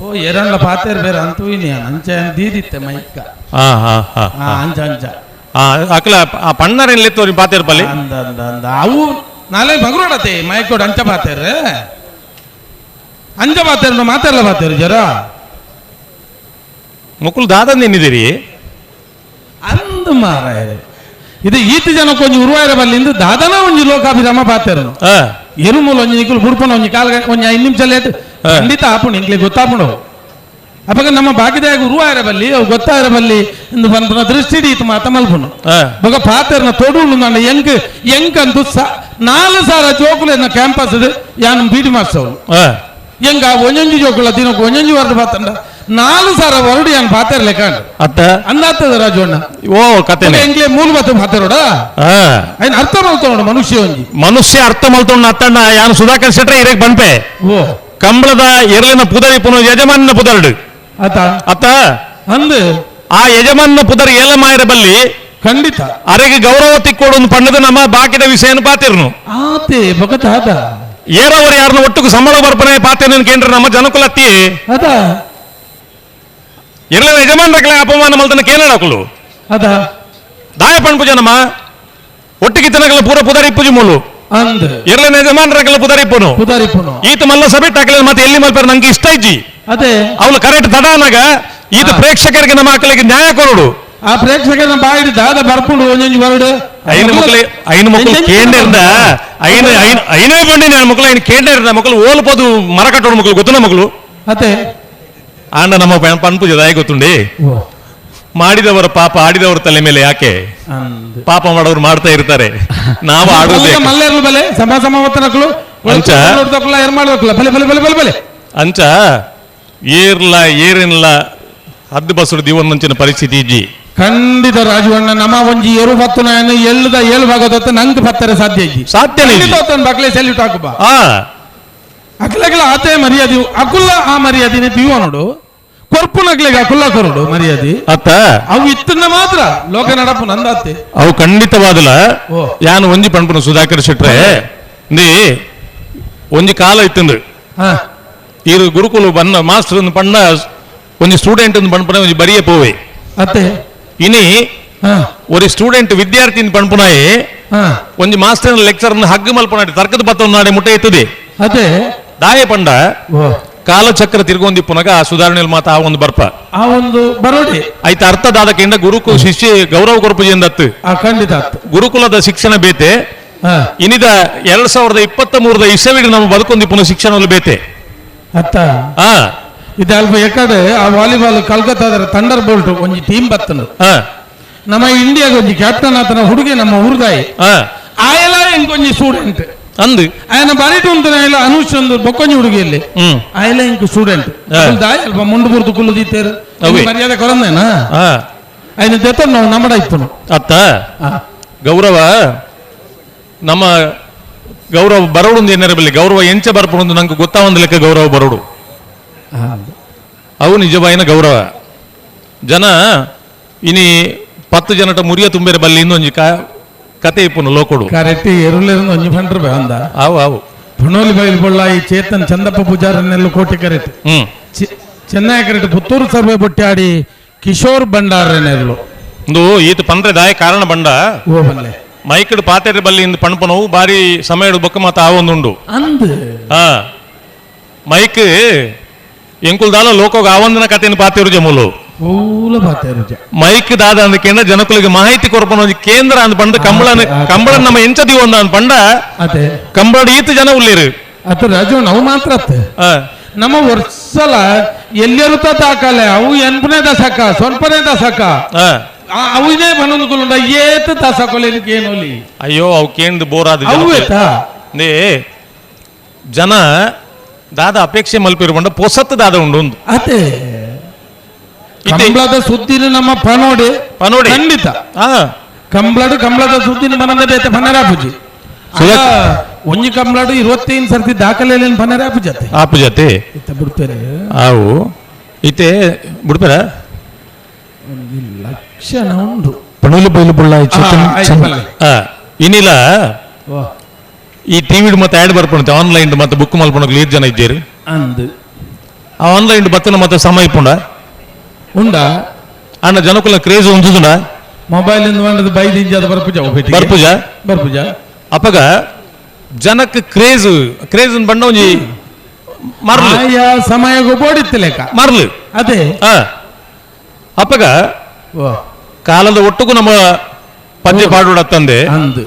ಓ ಎರಣ್ಣ ಪಾತೇರ್ ಬೇರೆ ಅಂತೂ ಅಂಚೆ ದೀದಿತ್ತೆ ಮೈಕ ಹಾ ಹಾ ಹಾ ಅಂಚ ಅಂಚ ಅಕಲ ಆ ಪಣ್ಣರೇನ್ ಲೆತ್ತೋರಿ ಪಾತೇರ್ ಪಲ್ಲಿ ಅಂದ ಅಂದ ಅಂದ ಅವು ನಾಳೆ ಮಗುರೋಡತೆ ಮೈಕೋಡ್ ಅಂಚ ಪಾತೇರ್ ಅಂಚ ಪಾತೇರ್ ಮಾತಾಡಲ್ಲ ಪಾತೇರು ಜರ ಮುಕುಲ್ ದಾದ ನಿನ್ನಿದ್ದೀರಿ ಅಂದು ಮಾರಾಯ ಇದು ಈತ ಜನಕ್ಕೆ ಒಂಜಿ ಉರುವಾಯರ ಬಲ್ಲಿಂದು ದಾದನ ಒಂಜಿ ಲೋಕಾಭಿರಾಮ ಪಾತೇರು ಎರುಮೂಲ ಒಂಜಿ ನಿಕುಲು ಬುಡ್ಪನ ಒಂಜಿ ಕಾಲ್ ಒಂಜಿ 5 ನಿಮಿಷ ಲೇಟ್ ಖಂಡಿತ ಆಪುಂಡು ಇಂಕ್ಲೆ ಗೊತ್ತಾಪುಂಡು ಅಪಗ ನಮ್ಮ ಬಾಕಿದಾಗ ಉರುವಾಯರ ಬಲ್ಲಿ ಅವು ಗೊತ್ತಾಯರ ಬಲ್ಲಿ ಇಂದು ಪನ್ಪುನ ದೃಷ್ಟಿ ಈತ ಮಾತ ಮಲ್ಪುನು ಬೊಕ ಪಾತೇರ್ನ ತೊಡು ಉಂಡು ಎಂಕ್ ಎಂಕ್ ಅಂತೂ 4000 ಜೋಕುಲು ಎನ್ನ ಕ್ಯಾಂಪಸ್ ಯಾನ್ ಬೀಡಿ ಮಾಸ್ತವ್ರು ಎಂಗ ಒಂಜೊಂಜಿ ಜೋಕುಲ ದಿನಕ್ಕೆ ಒಂಜೊಂಜಿ ವರ್ಡ್ ಪಾತಂಡ 4000 ವರ್ಡ್ ಯಾನ್ ಪಾತೇರ್ ಲೆಕ್ಕ ಅತ್ತ ಅಂದಾತದ ರಾಜಣ್ಣ ಓ ಕತೆ ಎಂಕ್ಲೆ ಮೂಲ ಬತ್ತು ಪಾತೇರೋಡ ಐನ್ ಅರ್ಥ ಮಲ್ತೋಣ ಮನುಷ್ಯ ಒಂಜಿ ಮನುಷ್ಯ ಅರ್ಥ ಮಲ್ತೋಣ ಅತ್ತಣ್ಣ ಯಾನ್ ಸುಧಾಕರ್ ಶೆಟ್ರೆ ಇರಕ್ ಬಂಪೆ ಓ ಕಂಬಳದ ಎರಲಿನ ಪುದರಿ ಪುನಃ ಯಜಮಾನನ ಪುದರ್ಡು ಅತ್ತ ಅತ್ತ ಅಂದು ಆ ಯಜಮಾನನ ಪುದರ್ ಏಲಮಾಯರ ಬಲ್ಲಿ ಖಂಡಿತ ಅರೆಗೆ ಗೌರವ ತಿಕ್ಕೋಡು ಪಣ್ಣದ ನಮ್ಮ ಬಾಕಿದ ವಿಷಯನ ಪಾತಿರ್ನು ಆತೆ ಬೊಕತ ಆತ ಏರವರು ಯಾರನ್ನ ಒಟ್ಟುಕು ಸಂಬಳ ಬರ್ಪನೆ ಪಾತೇನ ಕೇಂದ್ರ ನಮ್ಮ ಜನಕುಲತ್ತಿ ಅದ ಎರಲಿನ ಯಜಮಾನರಕಲೆ ಅಪಮಾನ ಮಲ್ತನ ಕೇನಡಕಲು ಅದ ದಾಯ ಪಣ್ಪು ಜನಮ್ಮ ಒಟ್ಟಿಗೆ ತನಕಲ ಪೂರ ಪುದರಿ ಪೂಜೆ ಮೂಲು ಅಂದ್ ಎರಲಿನ ಯಜಮಾನರಕಲ ಪುದರಿಪ್ಪುನು ಪುದರಿಪ್ಪುನು ಈತ ಮಲ್ಲ ಸಭೆ ಟಾಕಲೆ ಮತ್ತೆ ಎಲ್ಲಿ ಮಲ್ಪೇರ ನಂಗೆ ಇಷ್ಟ ಇಜ್ಜಿ ಅದೇ ಅವಳು ಕರೆಕ್ಟ್ ತಡಾನಾಗ ಈತ ಪ್ರೇಕ್ಷಕರಿಗೆ ನಮ್ಮ ಆಕಲಿಗೆ ನ್ಯಾಯ ಕೊರಡು ಆ ಪ್ರೇಕ್ಷಕರನ್ನ ಬಾಯಿಡು ದಾದ ಬರ್ಪುಂಡು ಒಂಜೊಂಜಿ ಬರಡು ಐನು ಮಕ್ಕಳು ಐನು ಮಕ್ಕಳು ಕೇಂದ್ರ ಐನು ಐನು ಐನೇ ಬಂಡಿ ನಾನು ಮಕ್ಕಳು ಐನು ಕೇಂದ್ರ ಮಕ್ಕಳು ಓಲ್ಪೋದು ಮರ ಕಟ್ಟೋಡು ಮಕ್ಕಳು ಗೊತ್ತನ ಮಕ್ಕಳು ಅದೇ ಆಂಡ ನಮ್ಮ ಪನ್ಪುಜ ದಾಯ ಗೊತ್ತುಂಡಿ ಮಾಡಿದವರ ಪಾಪ ಆಡಿದವರ ತಲೆ ಮೇಲೆ ಯಾಕೆ ಪಾಪ ಮಾಡೋರು ಮಾಡ್ತಾ ಇರ್ತಾರೆ ನಾವು ಆಡೋದು ಮಲ್ಲೇರ್ಲು ಬಲೆ ಸಮ ಸಮವತ್ತನಕಲು ಅಂಚ ಬಲೆ ಬಲೆ ಬಲೆ ಬಲೆ ಬಲೆ ಅಂಚ ಏರ್ಲ ಏರಿನ್ಲ ಹದ್ದು ಬಸರು ದಿವನ್ನಂಚಿನ ಪರಿಸ್ಥಿತಿ ಇಜ್ಜಿ ಖಂಡಿತ ರಾಜವಣ್ಣ ನಮ್ಮ ಒಂಜಿ ಎರು ಬತ್ತು ನಾನು ಎಳ್ಳುದ ಏಳು ಭಾಗದ ನಂಗೆ ಬತ್ತಾರೆ ಸಾಧ್ಯ ಇಜ್ಜಿ ಸಾಧ್ಯ ಬಕ್ಲೆ ಸೆಲ್ಯೂಟ್ ಹಾಕುಬಾ ಅಕ್ಲಗಳ ಆತೆ ಮರ್ಯಾದೆ ಅಕುಲ್ಲ ಆ ಮರ್ಯಾದಿನೇ ತೀವ ನೋಡು ಕೊರ್ಪುನಕ್ಲೆಗೆ ಅಕುಲ್ಲ ಕೊರಡು ಮರ್ಯಾದೆ ಅತ್ತ ಅವು ಇತ್ತನ್ನ ಮಾತ್ರ ಲೋಕ ನಡಪು ನಂದಾತೆ ಅವು ಖಂಡಿತವಾದಲ ಯಾನು ಒಂಜಿ ಪಣ್ಪುನ ಸುಧಾಕರ್ ಶೆಟ್ರೆ ಇಂದಿ ಒಂಜಿ ಕಾಲ ಇತ್ತಂದು ಇರು ಗುರುಕುಲು ಬನ್ನ ಮಾಸ್ಟರ್ ಪಣ್ಣ ಒಂಜಿ ಸ್ಟೂಡೆಂಟ್ ಪಣ್ಪುನ ಒಂಜಿ ಬರಿಯ ಪೋವೆ ಅತ್ತೆ ಇನಿ ಒರಿ ಸ್ಟೂಡೆಂಟ್ ವಿದ್ಯಾರ್ಥಿ ಪಣ್ಪುನಾಯಿ ಒಂಜಿ master lecture hug ಮಲ್ಪನಾಡಿ ತರ್ಕದ ಬತ್ತೊಂದು ಮುಟ್ಟೆ ಇತ್ತದೆ ಅದೇ ದಾಯ ಪಂಡ ಕಾಲಚಕ್ರ ತಿರ್ಗೊಂದಿ ಪುನಗ ಆ ಸುಧಾರಣೆಯಲ್ಲಿ ಮಾತ್ರ ಆ ಒಂದು ಬರ್ಪ ಆ ಒಂದು ಬರೋಡಿ ಆಯ್ತು ಅರ್ಥದಾದಕ್ಕಿಂತ ಗುರುಕು ಶಿಷ್ಯ ಗೌರವ ಕೊರಪುಜಿಂದತ್ತು ಖಂಡಿತ ಗುರುಕುಲದ ಶಿಕ್ಷಣ ಬೇತೆ ಇನಿದ 2023 ಇಸವಿಗೆ ನಮ್ಮ ಬದುಕೊಂದಿ ಪುನಃ ಶಿಕ್ಷಣ ಬೇತೆ ಅತ್ತ ಇದು ಅಲ್ಪ ಎಕಡೆ ಆ ವಾಲಿಬಾಲ್ ಕಲ್ಕತ್ತಾದ ಥಂಡರ್ ಬೋಲ್ಟ್ ಒಂಜಿ ಟೀಮ್ ಬತ್ತನು ನಮ್ಮ ಇಂಡಿಯಾಗ ಒಂಜಿ ಕ್ಯಾಪ್ಟನ್ ಆತನ ಹುಡುಗಿ ನಮ್ಮ ಊರ್ದಾಯಿ ಆಯಲ ಎಂಕೊಂಜಿ ಸ್ಟೂಡೆಂಟ್ ಅಂದು ಆಯನ ಬರಿಟು ಅಂತ ಅನುಷ್ ಒಂದು ಬೊಕ್ಕೊಂಜಿ ಹುಡುಗಿಯಲ್ಲಿ ಆಯಲ ಇಂಕ್ ಸ್ಟೂಡೆಂಟ್ ದಾಯಿ ಅಲ್ಪ ಮುಂಡು ಬುರ್ದು ಕುಲ್ಲು ದೀತೇರು ಮರ್ಯಾದೆ ಕೊರಂದೇನಾ ಆಯ್ನ ದೆತ್ತ ನಾವು ನಮ್ಮಡ ಇಪ್ಪನು ಅತ್ತ ಗೌರವ ನಮ್ಮ ಗೌರವ ಬರೋಡು ಏನಾರ ಬಲ್ಲಿ ಗೌರವ ಎಂಚ ಬರ್ಪುಂಡು ನಂಗೆ ಗೊತ್ತಾವಂದ ಲೆಕ್ಕ ಗೌರವ ಬರೋಡು ಅವು ನಿಜವಾಯಿನ ಗೌರವ ಜನ ಇನಿ 10 ಜನಟ ಮುರಿಯ ತುಂಬೇರೆ ಬಲ್ಲಿ ಇನ್ನೊಂಜಿ ಕತೆ ಇಪ್ಪುನು ಲೋಕೊಡು ಕರೆಕ್ಟ್ ಎರುಲೇರು ಒಂಜಿ ಪಂಡ್ರು ಅಂದ ಅವು ಅವು ಪುಣೋಲಿ ಬೈಲ್ ಬೊಳ್ಳಾಯಿ ಚೇತನ್ ಚಂದಪ್ಪ ಪೂಜಾರನ್ನೆಲ್ಲ ಕೋಟೆ correct Chennai correct Puttur survey Botyadi Kishore ಭಂಡಾರನೆರ್ಲು ಒಂದು ಈತ ಪಂಡ್ರೆ ದಾಯ ಕಾರಣ ಬಂಡ ಓ ಬಲ್ಲೆ ಮೈಕಡ್ ಪಾತೆರೆ ಬಲ್ಲಿ ಇಂದು ಪಣ್ಪನವು ಬಾರಿ ಸಮಯ ಬೊಕ್ಕ ಮಾತ ಆ ಒಂದುಂಡು ಅಂದ್ ಮೈಕ್ ಎಂಕುಲ್ದಾಲ ಲೋಕೋಗ ಆವಂದನ ಕಥೆಯನ್ನು ಪಾತಿರು ಜಮೂಲು ಮೈಕ್ ದಾದ ಅಂದಕೇಂದ್ರ ಜನಕುಲಿಗೆ ಮಾಹಿತಿ ಕೊರಪನ ಒಂಜಿ ಕೇಂದ್ರ ಅಂದ್ ಪಂಡ ಕಂಬಳನ ಕಂಬಳ ನಮ್ಮ ಎಂಚ ದಿವೊಂದ ಅಂದ್ ಪಂಡ ಕಂಬಳ ಈತ ಜನ ಉಳ್ಳೇರು ಅತ್ತ ರಾಜು ನಾವು ಮಾತ್ರ ನಮ್ಮ ವರ್ಷಲ ಎಲ್ಲರೂ ತಾಕಲೆ ಅವು ಎನ್ಪನೇ ದಶಕ ಸ್ವಲ್ಪನೇ ದಶಕ ಅವನೇ ಬನ್ನೊಂದು ಏತ ತಾಸಕೊಲೇನಕ್ಕೆ ಏನೋಲಿ ಅಯ್ಯೋ ಅವು ಕೇಂದ್ರ ಬೋರ್ ಆದ ನೇ ಜನ ದಾದ ಅಪೇಕ್ಷೆ ಮಲ್ಪಿರುವಂಡ ಪೊಸತ್ತು ದಾದ ಉಂಡು ಒಂದು ಅದೇ ಕಂಬಳದ ಸುದ್ದಿನ ನಮ್ಮ ಪನೋಡಿ ಪನೋಡಿ ಖಂಡಿತ ಕಂಬಳಡು ಕಂಬಳದ ಸುದ್ದಿನ ಮನದ ಬೇತೆ ಪನರಾಪುಜಿ ಒಂಜಿ ಕಂಬಳಡು 25 ಸರ್ತಿ ದಾಖಲೆ ಪನರಾಪುಜತೆ ಆಪುಜತೆ ಇತ್ತ ಬಿಡ್ಪೇರೆ ಆವು ಇತ್ತೆ ಬಿಡ್ಪೇರ ಲಕ್ಷಣ ಉಂಡು ಪಣೋಲಿ ಬೈಲು ಬುಳ್ಳ ಇನ್ನಿಲ್ಲ ಈ ಟಿವಿ ಮತ್ತೆ ಆ್ಯಡ್ ಬರ್ಪುಂಡು ಆನ್ಲೈನ್ ಮತ್ತೆ ಬುಕ್ ಮಲ್ಪುಂಡು ಏತ್ ಜನ ಇದ್ದೀರಿ ಅಂದು ಆ ಆನ್ಲೈನ್ ಬತ್ತನ ಮತ್ತೆ ಸಮಯ ಇಪ್ಪುಂಡ ಉಂಡ ಅಣ್ಣ ಜನಕುಲ ಕ್ರೇಜ್ ಉಂಜುದುಂಡ ಮೊಬೈಲ್ ಇಂದ ಬೈದಿಂಜ ಬರ್ಪುಜ ಬರ್ಪುಜ ಬರ್ಪುಜ ಅಪಗ ಜನಕ್ಕೆ ಕ್ರೇಜ್ ಕ್ರೇಜ್ ಬಂಡ ಒಂಜಿ ಮರ್ಲು ಸಮಯ ಬೋಡಿತ್ತು ಮರ್ಲು ಅದೇ ಅಪಗ ಕಾಲದ ಒಟ್ಟುಗೂ ನಮ್ಮ ಪದ್ಯ ಪಾಡುಡತ್ತಂದೆ ಅಂದು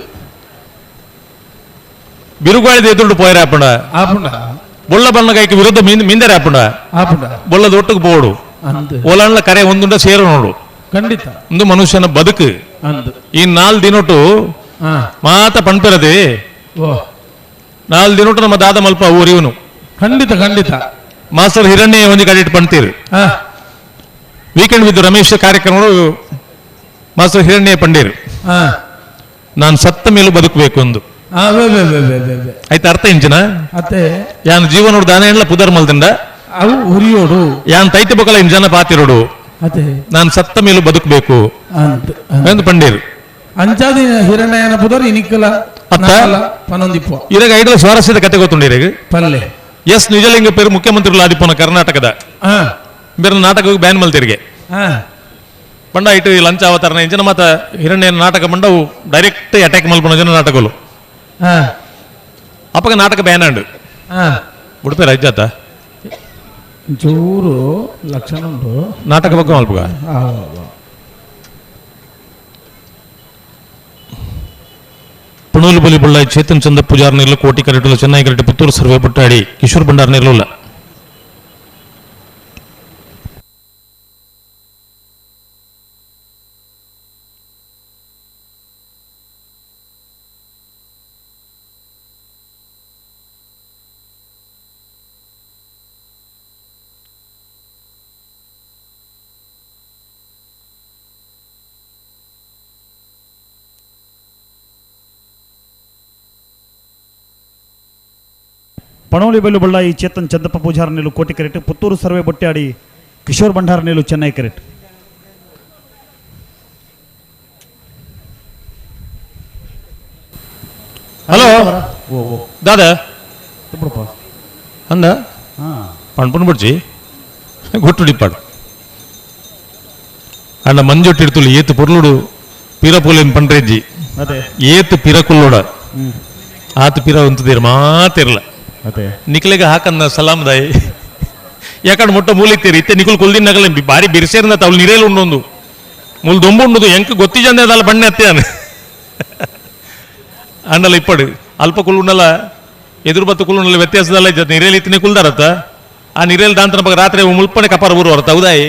ಬಿರುಗಾಳಿದ ಎದುರು ಪೋಯರೆ ಆಪುಂಡ ಬೊಳ್ಳ ಬಣ್ಣಗಾಯ್ಕೆ ವಿರುದ್ಧ ಮಿಂದರೆ ಆಪುಂಡ ಬೊಳ್ಳದ ಒಟ್ಟುకు ಪೋಡು ಓಲಾಣ್ಲ ಕರೆ ಒಂದುಂಡ ಸೇರು ನೋಡು ಖಂಡಿತ ಒಂದು ಮನುಷ್ಯನ ಬದುಕು ಈ 4 ದಿನೊಟ್ಟು ಮಾತ ಪಣ್ಪಿರದೆ 4 ದಿನೊಟ್ಟು ನಮ್ಮ ದಾದ ಮಲ್ಪ ಊರಿವನು ಖಂಡಿತ ಖಂಡಿತ ಮಾಸ್ಟರ್ ಹಿರಣ್ಯ ಒಂದು ಕಡಿಟ್ ಪಣ್ತೀರಿ ವೀಕೆಂಡ್ ವಿತ್ ರಮೇಶ್ ಕಾರ್ಯಕ್ರಮ ಮಾಸ್ಟರ್ ಹಿರಣ್ಯ ಪಂಡೀರು ನಾನು ಸತ್ತ ಮೇಲೂ ಬದುಕಬೇಕು ಒಂದು ಆಯ್ತು ಅರ್ಥ ಇಂಚಿನ ಯಾನ್ ಜೀವನೋಡು ದಾನ ಎಲ್ಲ ಪುದರ್ ಮಲ್ದಂಡ ಅವು ಉರಿಯೋಡು ಯಾನ್ ತೈತೆ ಬೊಕಲ ಇಂಜನ ಪಾತಿರೋಡು ನಾನು ಸತ್ತ ಮೇಲೂ ಬದುಕಬೇಕು ಅಂತ ಪಂಡೀರು ಅಂಚಾದಿ ಹಿರಣ್ಯನ ಪುದರ್ ಇನಿಕ್ಕಲ ಅತ್ತ ಪನೊಂದಿಪ್ಪ ಇರಾಗ ಐಡಲ ಸ್ವಾರಸ್ಯದ ಕತೆ ಗೊತ್ತುಂಡಿರಾಗ ಪಲ್ಲೆ ಎಸ್ ನಿಜಲಿಂಗ ಪೇರು ಮುಖ್ಯಮಂತ್ರಿಗಳು ಆದಿಪ್ಪನ ಕರ್ನಾಟಕದ ಬೇರೆ ನಾಟಕ ಬ್ಯಾನ್ ಮಲ್ತಿರಿಗೆ ಬಂಡ ಇಟ್ಟು ಲಂಚ ಅವತಾರನ ಇಂಚಿನ ಮಾತ ಹಿರಣ್ಯನ ನಾಟಕ ಬಂಡವು ಡೈರೆಕ್ಟ್ ಅಟ್ಯಾಕ್ ಮಲ್ಪನ ಜನ ನಾಟಕಗಳು ಅಪ್ಪಗ ನಾಟಕ ಬ್ಯಾನ್ ಅಂಡು ಉಡುಪಿ ರಜ್ಜಾತ ಚೂರು ಲಕ್ಷಣ ಉಂಟು ನಾಟಕ ಬಗ್ಗೆ ಮಲ್ಪಗ ಪುಣೂಲು ಬಲಿ ಬುಳ್ಳ ಚೇತನ್ ಚಂದ ಪೂಜಾರ್ ನಿರ್ಲು ಕೋಟಿ ಕರೆಟುಲ ಚೆನ್ನೈ ಕರೆಟು ಪುತ್ತೂರು ಸರ್ವೆ ಪುಟ್ಟಾಡಿ ಕಿಶೋರ್ ಭಂಡಾರ್ ನಿರ್ಲುಲ್ಲ ಪಣೋಲಿ ಬೈಲು ಬಳ್ಳಾಯಿ ಚೇತನ್ ಚಂದಪ್ಪ ಪೂಜಾರ್ ನಿಲು ಕೋಟಿ ಕರೆಟ್ ಪುತ್ತೂರು ಸರ್ವೆ ಬೊಟ್ಟಾಡಿ ಕಿಶೋರ್ ಭಂಡಾರ್ ನಿಲು ಚೆನ್ನೈ ಕರೆಟ್ ಹಲೋ ದಾದಾ ಅಂದ ಪಣ್ಪುಣ್ ಬುಡ್ಜಿ ಗುಟ್ಟು ಡಿಪ್ಪಾಡು ಅಣ್ಣ ಮಂಜೊಟ್ಟಿಡ್ತುಲು ಏತು ಪೊರ್ಲುಡು ಪಿರಪುಲೇನ್ ಪಂಡ್ರೆಜ್ಜಿ ಏತು ಪಿರಕುಲ್ಲೋಡ ಆತ ಪಿರ ಉಂತದಿರ ಮಾತಿರಲ್ಲ ನಿಕ್ಲೆಗ ಹಾಕಂದ ಸಲಾಮ್ ದಾಯಿ ಯಾಕಂಡ್ ಮುಟ್ಟ ಮೂಲಿತ್ತೀರಿ ಇತ್ತೆ ನಿಕುಲ್ ಕುಲ್ದಿನ ನಗಲ ಬಾರಿ ಬಿರ್ಸೇರ್ನ ತಾವು ನಿರೇಲು ಉಂಡೊಂದು ಮುಲ್ ದೊಂಬು ಉಂಡುದು ಎಂಕ್ ಗೊತ್ತಿಜಂದೆ ಅದಲ್ಲ ಬಣ್ಣೆ ಅತ್ತೆ ಅಂಡಲ ಇಪ್ಪಡು ಅಲ್ಪ ಕುಲ್ಲುಂಡಲ ಎದುರು ಬತ್ತು ಕುಲ್ಲುಂಡಲ ವ್ಯತ್ಯಾಸದಲ್ಲ ನಿರೇಲಿ ಇತ್ತಿನ ಕುಲ್ದಾರತ್ತ ಆ ನಿರೇಲ್ ದಾಂತ ನಮಗೆ ರಾತ್ರಿ ಮುಲ್ಪನೆ ಕಪಾರ ಊರು ಹೊರತ ಹೌದಾಯಿ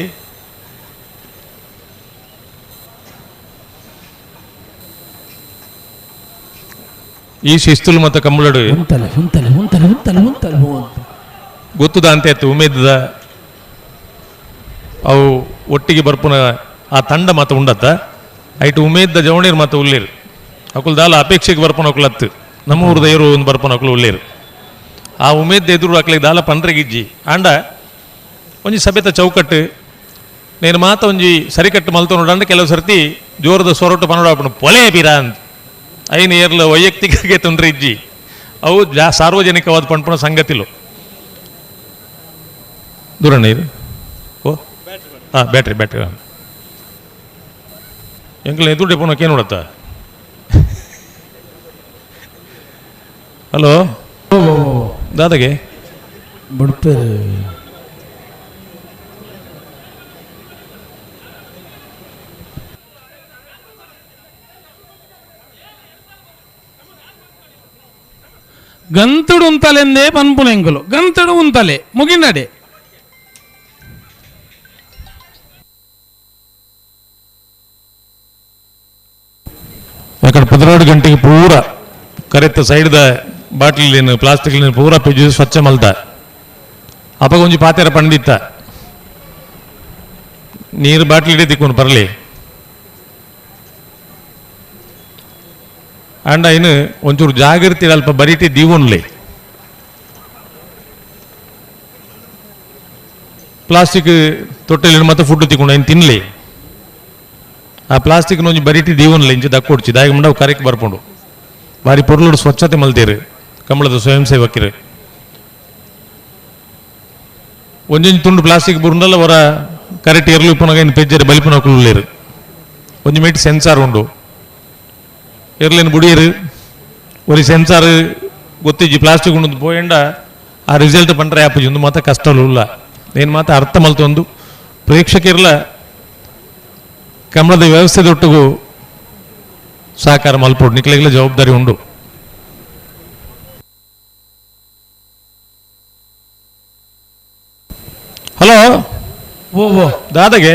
ಈ ಶಿಸ್ತುಲು ಮತ್ತು ಕಂಬಳಡು ಗೊತ್ತದ ಅಂತ ಇತ್ತು ಉಮೇದದ ಅವು ಒಟ್ಟಿಗೆ ಬರ್ಪುನ ಆ ತಂಡ ಮಾತ ಉಂಡತ್ತ ಐಟು ಉಮೇದ್ದ ಜವಣೀರ್ ಮಾತ ಉಳ್ಳೀರು ಅಕುಲ್ ದಾಲ ಅಪೇಕ್ಷೆಗೆ ಬರ್ಪುನ ಅಕುಲತ್ತು ನಮ್ಮ ಊರದ ಏರು ಒಂದು ಬರ್ಪುನ ಅಕುಲು ಉಳ್ಳೀರು ಆ ಉಮೇದ್ದ ಎದುರು ಅಕ್ಲಿಗೆ ದಾಲ ಪಂಡ್ರೆಗಿಜ್ಜಿ ಆಂಡ ಒಂಜಿ ಸಭೆತ ಚೌಕಟ್ಟು నేను ಮಾತ ಒಂಜಿ ಸರಿಕಟ್ಟು ಮಲ್ತೊಂಡು ಕೆಲವು ಸರ್ತಿ ಜೋರದ ಸೊರಟು ಪನೋಡ ಪೊಲೆ ಪಿರ ಅಂತ ಐನು ಏರ್ಲ ವೈಯಕ್ತಿಕಗೆ ತೊಂದರೆ ಇಜ್ಜಿ ಅವು ಸಾರ್ವಜನಿಕವಾದ ಪಣ್ಪುಣ ಸಂಗತಿಲು ದೂರಣ್ಣ ಇದು ಓ ಹಾಂ ಬ್ಯಾಟ್ರಿ ಬ್ಯಾಟ್ರಿ ಎಂಕಲ್ ಎದುರು ಡೆಪೋನಕ್ಕೆ ಏನು ನೋಡತ್ತ ಹಲೋ ದಾದಾಗೆ ಬಿಡ್ಪೇರು ಗಂತಡು ಉಂತಲೆಂದೇ ಪನ್ಪುನೆಂಕುಲು ಗಂತಡು ಉಂತಲೆ ಮುಗಿನಡೆ ಅಕಡೆ 12 ಗಂಟೆಗೆ ಪೂರ ಕರೆತ್ತ ಸೈಡ್ದ ಬಾಟ್ಲಿನ ಪ್ಲಾಸ್ಟಿಕ್ಲಿನ ಪೂರ ಪೆಜ್ಜು ಸ್ವಚ್ಛ ಮಲ್ತ ಅಪಗ ಒಂಜಿ ಪಾತೆರ ಪಂಡಿತ್ತ ನೀರು ಬಾಟ್ಲಿ ಹಿಡಿದಿಕ್ಕೊಂಡು ಬರಲಿ ಅಂಡ ಇನ್ನು ಒಂಚೂರು ಜಾಗೃತಿ ಅಲ್ಪ ಬರೀಟಿ ದೀವೊನ್ಲಿ ಪ್ಲಾಸ್ಟಿಕ್ ತೊಟ್ಟೆಲಿ ಮತ್ತೆ ಫುಡ್ ತಿಕ್ಕೊಂಡು ಇನ್ನು ತಿನ್ನಲಿ ಆ ಪ್ಲಾಸ್ಟಿಕ್ ಒಂಜಿ ಬರೀಟಿ ದೀವೊನ್ಲಿ ಇಂಚ ದಕ್ಕೊಡ್ಚಿ ದಾಯಿಗೆ ಮುಂಡ ಕರೆಕ್ ಬರ್ಪುಂಡು ಬಾರಿ ಪೊರ್ಲುಡು ಸ್ವಚ್ಛತೆ ಮಲ್ತೀರು ಕಂಬಳದ ಸ್ವಯಂ ಸೇವಕಿರು ಒಂಜೊಂಜಿ ತುಂಡು ಪ್ಲಾಸ್ಟಿಕ್ ಬುರುಂಡಲ್ಲ ಹೊರ ಕರೆಕ್ಟ್ ಎರ್ಲು ಇಪ್ಪುನಗ ಇನ್ನು ಪೆಜ್ಜರು ಬಲಿಪುನಕುಲು ಒಂಜಿ ಮೇಟ್ ಸೆನ್ಸಾರ್ ಉಂಡು ಎರ್ಲೇನು ಬುಡಿಯರು ಒರಿ ಸೆನ್ಸಾರ್ ಗೊತ್ತಿಜ್ಜಿ ಪ್ಲಾಸ್ಟಿಕ್ ಉಂಡು ಪೋಯಂಡ ಆ ರಿಸಲ್ಟ್ ಪಂಡ್ರೆ ಆಪುಜಿ ಒಂದು ಮಾತ ಕಷ್ಟಲು ಇಲ್ಲ ಏನು ಮಾತ ಅರ್ಥ ಮಲ್ತೊಂದು ಪ್ರೇಕ್ಷಕರ್ಲ ಕಂಬಳದ ವ್ಯವಸ್ಥೆದೊಟ್ಟಿಗೂ ಸಹಕಾರ ಮಲ್ಪೊಡು ನಿಕ್ಲೆಗ್ಲ ಜವಾಬ್ದಾರಿ ಉಂಡು. ಹಲೋ ಓ ಓ ದಾದಾಗೆ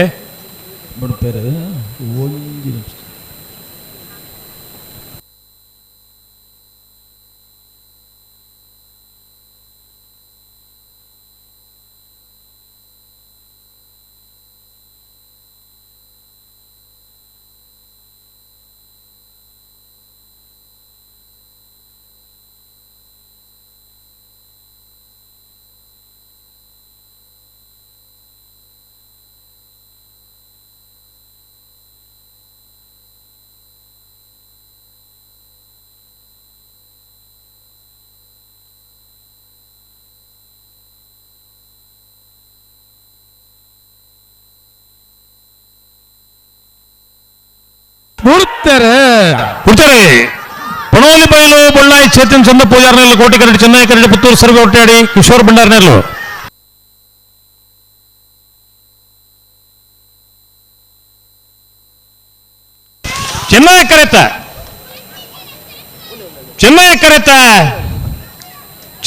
ಪಣೋಲಿ ಬೈಲು ಬೊಳ್ಳಾಯಿ ಚೇತನ್ ಚಂದ ಪೂಜಾರ್ನೆಲ್ಲು ಕೋಟಿ ಕರಡಿ ಚೆನ್ನೈ ಕರಡಿ ಪುತ್ತೂರು ಸರ್ವೆ ಒಟ್ಟಾಡಿ ಕಿಶೋರ್ ಭಂಡಾರ್ನೆಲ್ಲು ಚೆನ್ನೈ ಕರೆತ ಚೆನ್ನೈ ಕರೆತ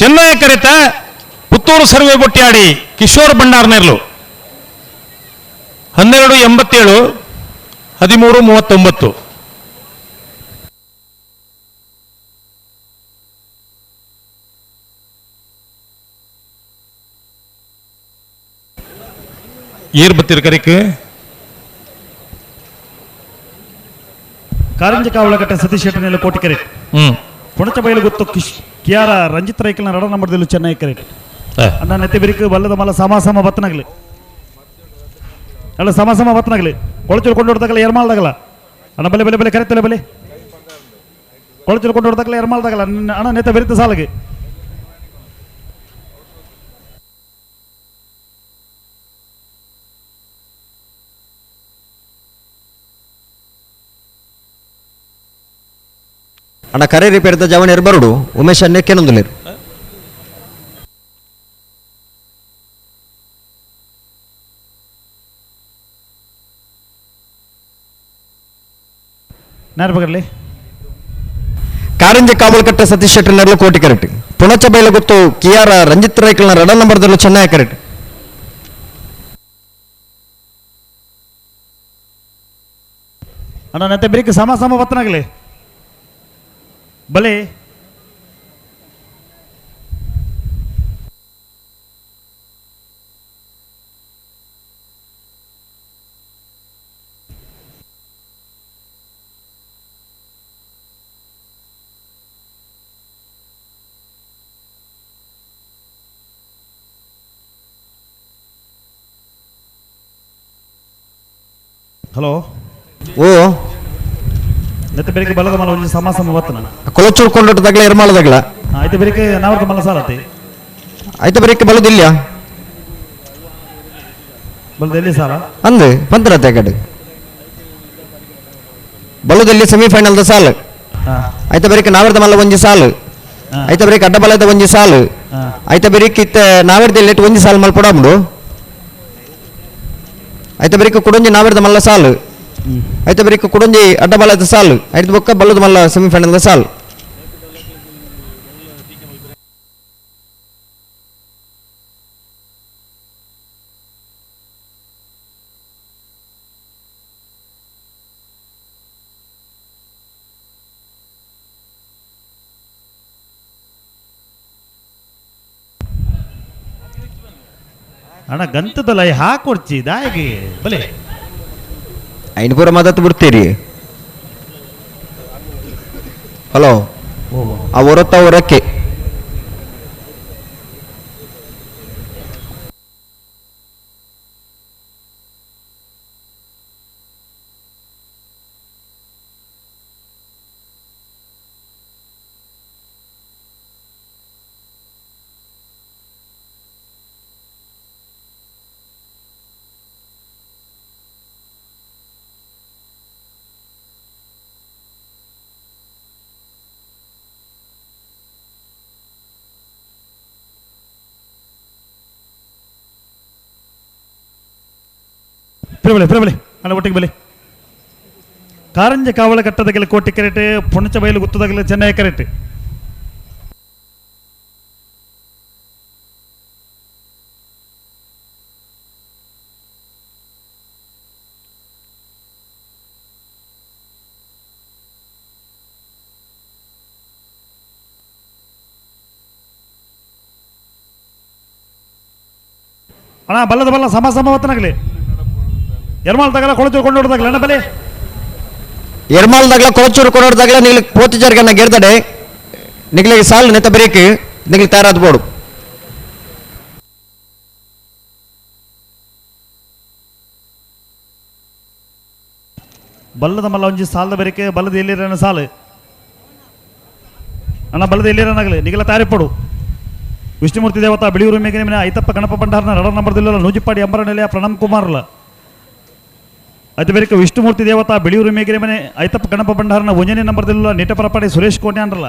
ಚೆನ್ನೈ ಕರೆತ ಪುತ್ತೂರು ಸರ್ವೆ ಬೊಟ್ಟಾಡಿ ಕಿಶೋರ್ ಭಂಡಾರ್ನೆಲ್ಲು 12:87 13:39. ಏರ್ ಬತ್ತಿರ ಕರೆಕ್ ಕಾರಂಜಿ ಕಾವಲಕಟ್ಟೆ ಸತೀಶ್ ಶೆಟ್ಟನೆಲ್ಲ ಕೋಟಿ ಕರೆಕ್ಟ್. ಪುಣಚ ಬೈಲು ಗೊತ್ತು ಕಿಯಾರ ರಂಜಿತ್ ರೈಕಲ್ನ ರಡ ನಂಬರ್ದಲ್ಲೂ ಚೆನ್ನೈ ಕರೆಕ್ಟ್. ಅಣ್ಣ ನೆತ್ತಿ ಬಿರಿಕು ಬಲ್ಲದ ಮಲ್ಲ ಸಮ ಸಮ ಬತ್ತನಾಗಲಿ ಅಲ್ಲ ಸಮ ಸಮ ಬತ್ತನಾಗಲಿ ಕೊಳಚೂರು ಕೊಂಡು ಹೊಡ್ದಾಗಲ್ಲ ಎರ್ಮಾಲ್ದಾಗಲ್ಲ ಅಣ್ಣ ಬಲೆ ಬಲೆ ಬಲೆ ಕರೆಕ್ಟ್ ಬಲೆ ಕೊಳಚೂರು ಕೊಂಡು ಹೊಡ್ದಾಗಲ್ಲ ಎರ್ಮಾಲ್ದಾಗಲ್ಲ ಅಣ್ಣ ನೆತ್ತ ಬೆರಿತ ಸಾಲಗೆ ಅಣ್ಣ ಕರೆ ರಿಪೇರ್ದ ಜವನಿಯರು ಬರುಡು ಉಮೇಶ್ ಅನ್ನೆ ಕೆನೊಂದುಲೇರು ಕಾರಂಜಿ ಕಾವಲ್ಕಟ್ಟೆ ಸತೀಶ್ ಶೆಟ್ಟರ್ ನೆರಳು ಕೋಟಿ ಕರೆಕ್ಟ್. ಪುಣಚ ಬೈಲ ಗೊತ್ತು ಕಿಯಾರ ರಂಜಿತ್ ರೈಕಲ್ನ ರಡ ನಂಬರ್ದಲ್ಲೂ ಚೆನ್ನೈ ಕರೆಕ್ಟ್. ಅಣ್ಣ ನೆತ್ತೆ ಬಿರಿಕ್ ಸಮ ಸಮ ಬತ್ತನಾಗಲಿ ಬಲೆ ಹಲೋ ಓ ನೆತ್ತ ಬೆಳಿಗ್ಗೆ ಬಲದ ಮಲ ಒಂಜಿ ಸಮ ಸಮ ಬತ್ತನ ಕೊಳಚೂರು ಕೊಂಡೋಟದಾಗಲ ಎರ್ಮಾಳದಾಗಲ ಆಯ್ತು ಬೆಳಿಗ್ಗೆ ನಾವರ್ದ ಮಲ್ಲ ಸಾಲತಿ ಆಯ್ತು ಬೆಳಿಗ್ಗೆ ಬಲದಿಲ್ಲ ಬಲದಲ್ಲಿ ಸಾಲ ಅಂದು ಪಂತ್ರತೆ ಕಡೆ ಬಲದಲ್ಲಿ ಸೆಮಿಫೈನಲ್ the ಸಾಲು ಆಯ್ತು ಬೆಳಿಗ್ಗೆ ನಾವರ್ದ ಮಲ್ಲ ಒಂಜಿ ಸಾಲು ಆಯ್ತು ಬೆಳಿಗ್ಗೆ ಅಡ್ಡ ಬಲದ ಒಂಜಿ ಸಾಲು ಆಯ್ತು ಬೆಳಿಗ್ಗೆ ಇತ್ತ ನಾವರ್ದ ಲೇಟ್ ಒಂಜಿ ಸಾಲು ಮಲ್ಪಡಾಮುಡು ಆಯ್ತು ಬೆಳಿಗ್ಗೆ ಕುಡೊಂಜಿ ನಾವರ್ದ ಮಲ್ಲ ಸಾಲು ಆಯ್ತು ಬೆಳಿಗ್ಗೆ ಕುಡೊಂಜಿ ಅಡ್ಡ ಬಲದ ಸಾಲು ಆಯ್ತು ಬೊಕ್ಕ ಬಲ್ಲದ ಮಲ್ಲ ಸೆಮಿಫೈನಲ್ the ಸಾಲು. ಅಣ್ಣ ಗಂತದಲ್ಲ ಹಾಕೊಡ್ಚಿ ದಾಯಿಗೆ ಬಲೆ ಐನಪುರ ಮದತ್ ಬಿಡ್ತೀರಿ. ಹಲೋ, ಆ ಒರತ್ತ ಹೊರಕ್ಕೆ ಪ್ರಬಲೆ ಪ್ರಬಲೆ ಅಲ್ಲ ಒಟ್ಟಿಗೆ ಬಲೆ. ಕಾರಂಜ ಕಾವಲ ಕಟ್ಟದಗಲ ಕೋಟಿ ಕರೆಟ್, ಪುಣಚ ಬಯಲು ಗುತ್ತದಗಲ ಚೆನ್ನೈ ಕರೆಟ್. ಅಣ್ಣ ಬಲ್ಲದ ಬಲ್ಲ ಸಮ ಸಮ ಹೊತ್ತನಾಗಲಿ. ಎರ್ಮಾಲ್ ತಗಲ ಕೊಳಚೂರು ಕೊಂಡೋಡ್ದಾಗಲ ಅಣ್ಣ ಬಲೆ. ಎರ್ಮಾಲ್ ತಗಲ ಕೊಳಚೂರು ಕೊಂಡೋಡ್ದಾಗಲ ನಿಗ್ಲಿಗೆ ಪೋತಿ ಜರ್ಗನ್ನ ಗೆರ್ದಡೆ ನಿಗ್ಲಿಗೆ ಸಾಲು ನೆತ್ತ ಬರೀಕ್ ನಿಗ್ಲಿಗೆ ತಯಾರಾದ ಬೋಡು. ಬಲ್ಲದ ಮಲ್ಲ ಒಂಜಿ ಸಾಲದ ಬರೀಕೆ ಬಲ್ಲದ ಎಲ್ಲಿರನ ಸಾಲು ಅಣ್ಣ ಬಲ್ಲದ ಎಲ್ಲಿರನಾಗಲಿ ನಿಗಲ ತಯಾರಿಪಡು. ವಿಷ್ಣುಮೂರ್ತಿ ದೇವತಾ ಬಿಳಿಯೂರು ಮೇಘನ ಐತಪ್ಪ ಗಣಪ ಭಂಡಾರನ ರಡ ನಂಬರ್ದಿಲ್ಲ ನೂಜಿಪ್ಪಾಡಿ ಅಂಬರ ನೆಲೆಯ ಪ್ರಣಮ್ ಕುಮಾರ್ಲ. ಅತಿ ಬೇರೆ ವಿಷ್ಣುಮೂರ್ತಿ ದೇವತಾ ಬಿಳಿಯೂರು ಮೇಘನೆ ಮನೆ ಐತಪ್ಪ ಗಣಪ ಭಂಡಾರನ ಒಂಜನೇ ನಂಬರ್ದಿಲ್ಲ ನಿಟಪರಪಾಡಿ ಸುರೇಶ್ ಕೋಟ್ಯಾನ್ರಲ್ಲ.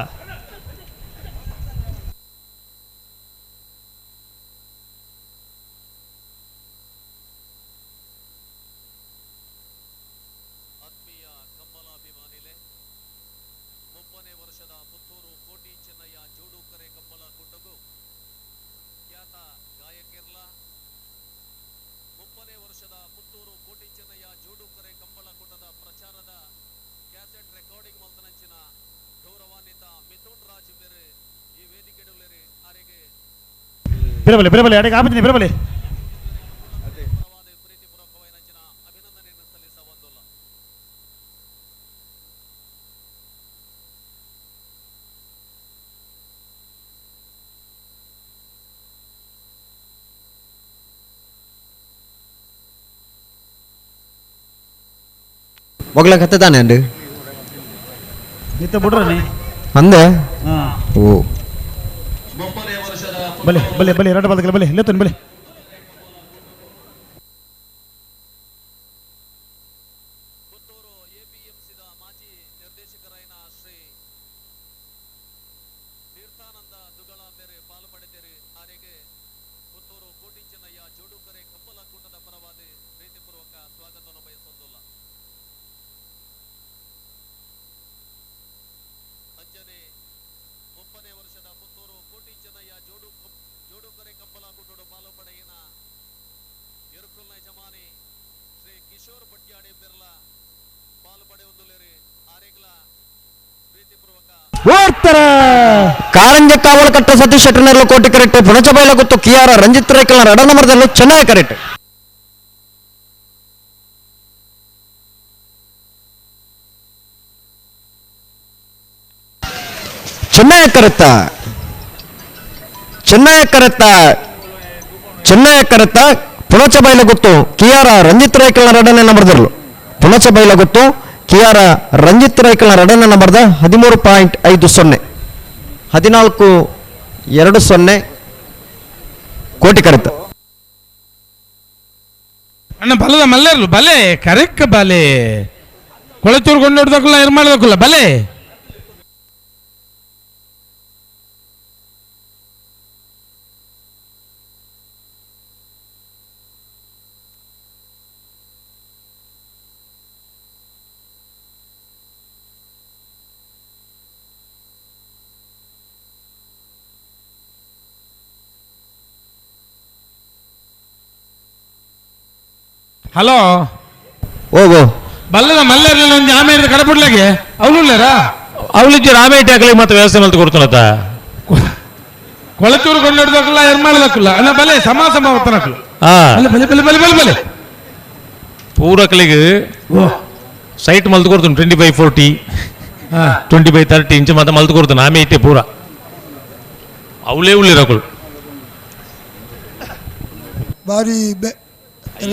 ಬಿರಬಲೆ ಬಿರಬಲೆ ಅಡಿಗೆ ಆಪತ್ತಿನಿ ಬಿರಬಲೆ. ಮೊಗಲ ಕತ್ತೆ ತಾನೆ ಅಂಡು ನಿತ್ತ ಬಿಡ್ರಿ ಅಂದೆ. ಓ ಬಲೆ ಬಲೆ ಬಲೆ ಎರಡು ಬದಕಲ ಬಲೆ ಲೇತನ್ ಬಲೆ. ಕಾರಂಜ ಕಾವಲು ಕಟ್ಟ ಸತೀಶ್ ಶೆಟ್ಟರ್ನಲ್ಲೂ ಕೋಟಿ ಕರೆಕ್ಟ್, ಪುಣಚಬೈಲ ಗೊತ್ತು ಕಿಯಾರ ರಂಜಿತ್ ರೈಕಲ್ನ ರಡ ನಂಬರ್ದಲ್ಲೂ ಚೆನ್ನಾಗಿ ಕರೆಕ್ಟ್. ಚೆನ್ನಾಗಿ ಕರೆತ್ತ ಚೆನ್ನಾಗಿ ಕರೆತ್ತ ಚೆನ್ನಾಗಿ ಕರೆತ್ತ ಪುಣಚಬೈಲ ಗೊತ್ತು ಕಿಯಾರ ರಂಜಿತ್ ರೈಕಲ್ನ ರಡನೆ ನಂಬರ್ದಲ್ಲೂ ಪುಣಚಬೈಲ ಗೊತ್ತು ಕಿಯಾರ ರಂಜಿತ್ ರೈಕಲ್ನ ರಡನೆ ನಂಬರ್ದ 13.50 14.20 ಕೋಟಿ ಕರೆತ. ಅಣ್ಣ ಬಲದ ಮಲ್ಲೇರ್ಲು ಬಲೆ ಕರೆಕ್ಟ್ ಬಲೆ ಕೊಳಚೂರು ಕೊಂಡೋಡ್ದಕ್ಕಲ್ಲ ಎರ್ಮಾಳ್ದಕ್ಕಲ್ಲ ಬಲೆ. ಹಲೋ ಓ ಬಲ್ಲದ ಮಲ್ಲೇರ್ಲ ಒಂದು ಆಮೆ ಕಡಪುಡ್ಲಾಗೆ ಅವಳು ಅವಳಿಜ್ಜಿ ರಾಮೇಟಿ ಹಾಕಲಿ ಮತ್ತೆ ವ್ಯವಸ್ಥೆ ಮಲ್ತು ಕೊಡ್ತಾನತ್ತ. Kolachur ಕೊಂಡಾಡ್ದಕ್ಕಲ್ಲ ಎರ್ಮಾಳದಕ್ಕಲ್ಲ ಅಲ್ಲ ಬಲೆ ಸಮ ಸಮ ಬತ್ತನಕ್ಕಲು ಬಲೆ ಬಲೆ ಬಲೆ ಬಲೆ ಬಲೆ ಪೂರಕಲಿಗೆ ಸೈಟ್ ಮಲ್ತು ಕೊಡ್ತೀನಿ 20x40 20x30 ಇಂಚು ಮಾತ್ರ ಮಲ್ತು ಕೊಡ್ತಾನೆ ಆಮೆ ಇಟ್ಟೆ ಪೂರ ಅವಲೇ ಉಳ್ಳಿರಕಳು ಭಾರಿ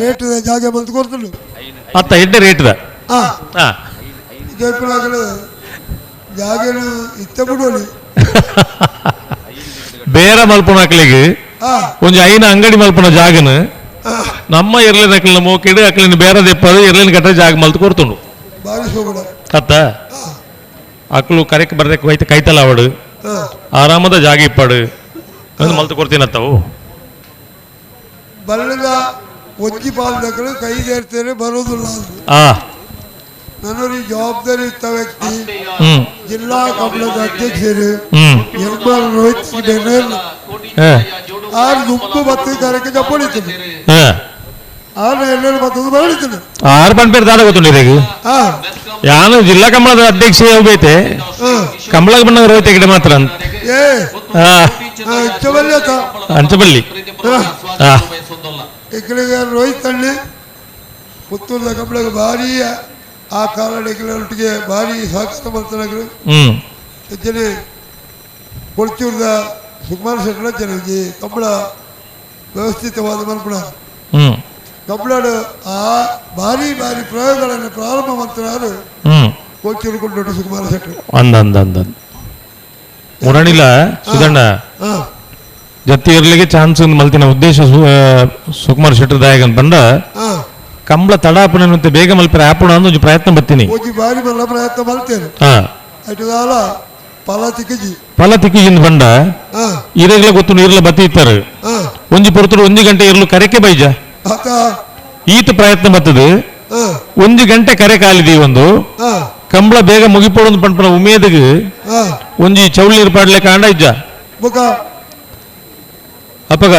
ರೇಟ್ ಜಾಗ ಮಲ್ತು ಕೊಡ್ತಾನೆ ಅತ್ತ ಎಡ್ಡೆ ರೇಟ್ ಜಾಗನು ಇತ್ತ ಬಿಡೋಲಿ ಬೇರೆ ಮಲ್ಪನ ಅಕ್ಲಿಗೆ ಒಂಜಿ ಐನ ಅಂಗಡಿ ಮಲ್ಪನ ಜಾಗನ ನಮ್ಮ ಎರ್ಲಿನ ಅಕ್ಲಿನ ಮೋಕಿಡು ಅಕ್ಲಿನ ಬೇರೆ ದೆಪ್ಪದು ಎರ್ಲಿನ ಕಟ್ಟ ಜಾಗ ಮಲ್ತು ಕೊಡ್ತುಂಡು ಅತ್ತ ಅಕ್ಲು ಕರೆಕ್ ಬರ್ದಕ್ಕೆ ಹೋಯ್ತು ಕೈತಲ ಅವಡು ಆರಾಮದ ಜಾಗ ಇಪ್ಪಾಡು ಒಂದು ಮಲ್ತು ಕೊಡ್ತೀನತ್ತವು ಬಲ್ಲದ ಒಂಜಿ ಪಾಲ್ದಕ್ಕಳು ಕೈ ಸೇರ್ತೇನೆ ಬರೋದಿಲ್ಲ ನನ್ನೊರಿ ಜವಾಬ್ದಾರಿ ಇತ್ತ ವ್ಯಕ್ತಿ ಜಿಲ್ಲಾ ಕಮಲದ ಅಧ್ಯಕ್ಷರು ಎರ್ಮಾಲ್ ರೋಹಿತ್ ಆರು ದುಂಬು ಬತ್ತು ಕರೆಕ್ಕೆ ಜಪ್ಪಳಿತೀನಿ ಆರು ಎಲ್ಲರೂ ಬತ್ತದು ಬರಳಿತೀನಿ ಆರು ಪಂಪೇರ್ ದಾದ ಗೊತ್ತುಂಡು ಯಾನು ಜಿಲ್ಲಾ ಕಮಲದ ಅಧ್ಯಕ್ಷ ಹೋಗೈತೆ ಕಮಲದ ಬಣ್ಣ ರೋಹಿತ್ ಹೆಗಡೆ ಮಾತ್ರ ಅಂತ ಅಂಚಬಳ್ಳಿ ಇಕ್ಕಳಿಗೆ ರೋಹಿತ್ ಅಣ್ಣೆ ಪುತ್ತೂರದ ಕಮಲಗೆ ಭಾರಿ ಆ ಕಾಲಡಿಗಳೊಟ್ಟಿಗೆ ಭಾರಿ ಸಹಕಾರ ಮಾಡ್ತಾರೆ. ಹೆಚ್ಚಿನ ಕೊಳಚೂರದ ಸುಕುಮಾರ್ ಶೆಟ್ಟರ ಜನ ಕಂಬಳ ವ್ಯವಸ್ಥಿತವಾದ ಮಲ್ಪಣ ಕಂಬಳಡು ಆ ಭಾರಿ ಭಾರಿ ಪ್ರಯೋಗಗಳನ್ನು ಪ್ರಾರಂಭ ಮಾಡ್ತಾರೆ ಕೊಳಚೂರು ಕೊಂಡೊಟ್ಟು ಸುಕುಮಾರ್ ಶೆಟ್ಟರು. ಅಂದ ಅಂದ ಅಂದ ಮುರಣಿಲ ಸುಧಣ್ಣ ಜೊತೆ ಇರ್ಲಿಕ್ಕೆ ಚಾನ್ಸ್ ಮಲ್ತಿನ ಉದ್ದೇಶ ಸುಕುಮಾರ್ ಶೆಟ್ಟರ್ ದಾಯಕ ಅಂತ ಬಂದ ಕಂಬಳ ತಡಾಪಣೆ ಬೇಗ ಮಲ್ಪರ ಆಪುಣ ಅಂತ ಒಂಜಿ ಪ್ರಯತ್ನ ಬರ್ತೀನಿ. ಬಾರಿ ಮಲ್ಲ ಪ್ರಯತ್ನ ಮಲ್ತೇನೆ. ಫಲ ತಿಕ್ಕಿಜಿ ಫಲ ತಿಕ್ಕಿಜಿಂದ ಬಂಡ ಇರಗ್ಲ ಗೊತ್ತು ಇರ್ಲ ಬತ್ತಿ ಇತ್ತಾರೆ ಒಂಜಿ ಪೊರ್ತುಡು ಒಂಜಿ ಗಂಟೆ ಇರ್ಲು ಕರೆಕೆ ಬೈಜ ಈತ ಪ್ರಯತ್ನ ಬರ್ತದೆ ಒಂಜಿ ಗಂಟೆ ಕರೆ ಕಾಲಿದೀ ಒಂದು ಕಂಬಳ ಬೇಗ ಮುಗಿಪೋಡು ಪಂಪನ ಉಮೇದಿಗೆ ಒಂಜಿ ಚೌಳಿ ಇರ್ಪಾಡ್ಲೆ ಕಾಂಡ ಇಜ್ಜ ಅಪ್ಪಗ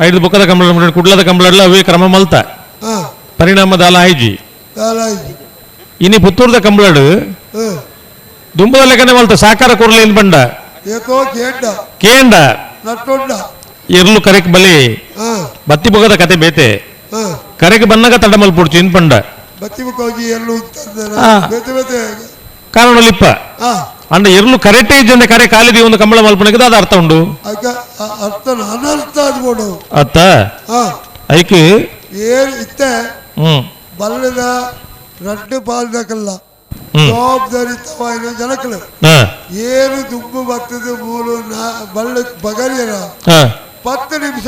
ಐದು ಬೊಕ್ಕದ ಕಂಬಳ ಕುಡ್ಲದ ಕಂಬಳ ಅವೇ ಕ್ರಮ ಮಲ್ತ ಪರಿಣಾಮ ದಾಲ ಆಯ್ಜಿ ಇನಿ ಪುತ್ತೂರ್ದ ಕಂಬಳಡು ದುಂಬದ ಲೆಕ್ಕನೆ ಮಲ್ತ ಸಾಕಾರ ಕೊರ್ಲೇನ್ ಬಂಡ ಕೇಂಡ ಎರ್ಲು ಕರೆಕ್ ಬಲಿ ಬತ್ತಿ ಬೊಗದ ಕತೆ ಬೇತೆ ಕರೆಗೆ ಬನ್ನಾಗ ತಡ ಮಲ್ಪುಡ್ಚು ಇನ್ ಪಂಡ ಕಾರಣಲಿಪ್ಪ ಅಂಡ ಎರ್ಲು ಕರೆಕ್ಟೇ ಇದ್ದಂದೆ ಕರೆ ಕಾಲಿದಿ ಒಂದು ಕಂಬಳ ಮಲ್ಪನಕ್ಕೆ ಅದು ಅರ್ಥ ಉಂಡು ಅತ್ತ ಐಕ್ ಬಲ್ಲದ ರಡ್ಡು ಪಾಲ್ದಕಲ್ಲ ಜವಾಬ್ದಾರಿ ತವಾಯಿನ ಜನಕಲು ಏನು ದುಂಬು ಬರ್ತದೆ ಮೂಲು ಬಲ್ಲ ಬಗರಿಯರ 10 ನಿಮಿಷ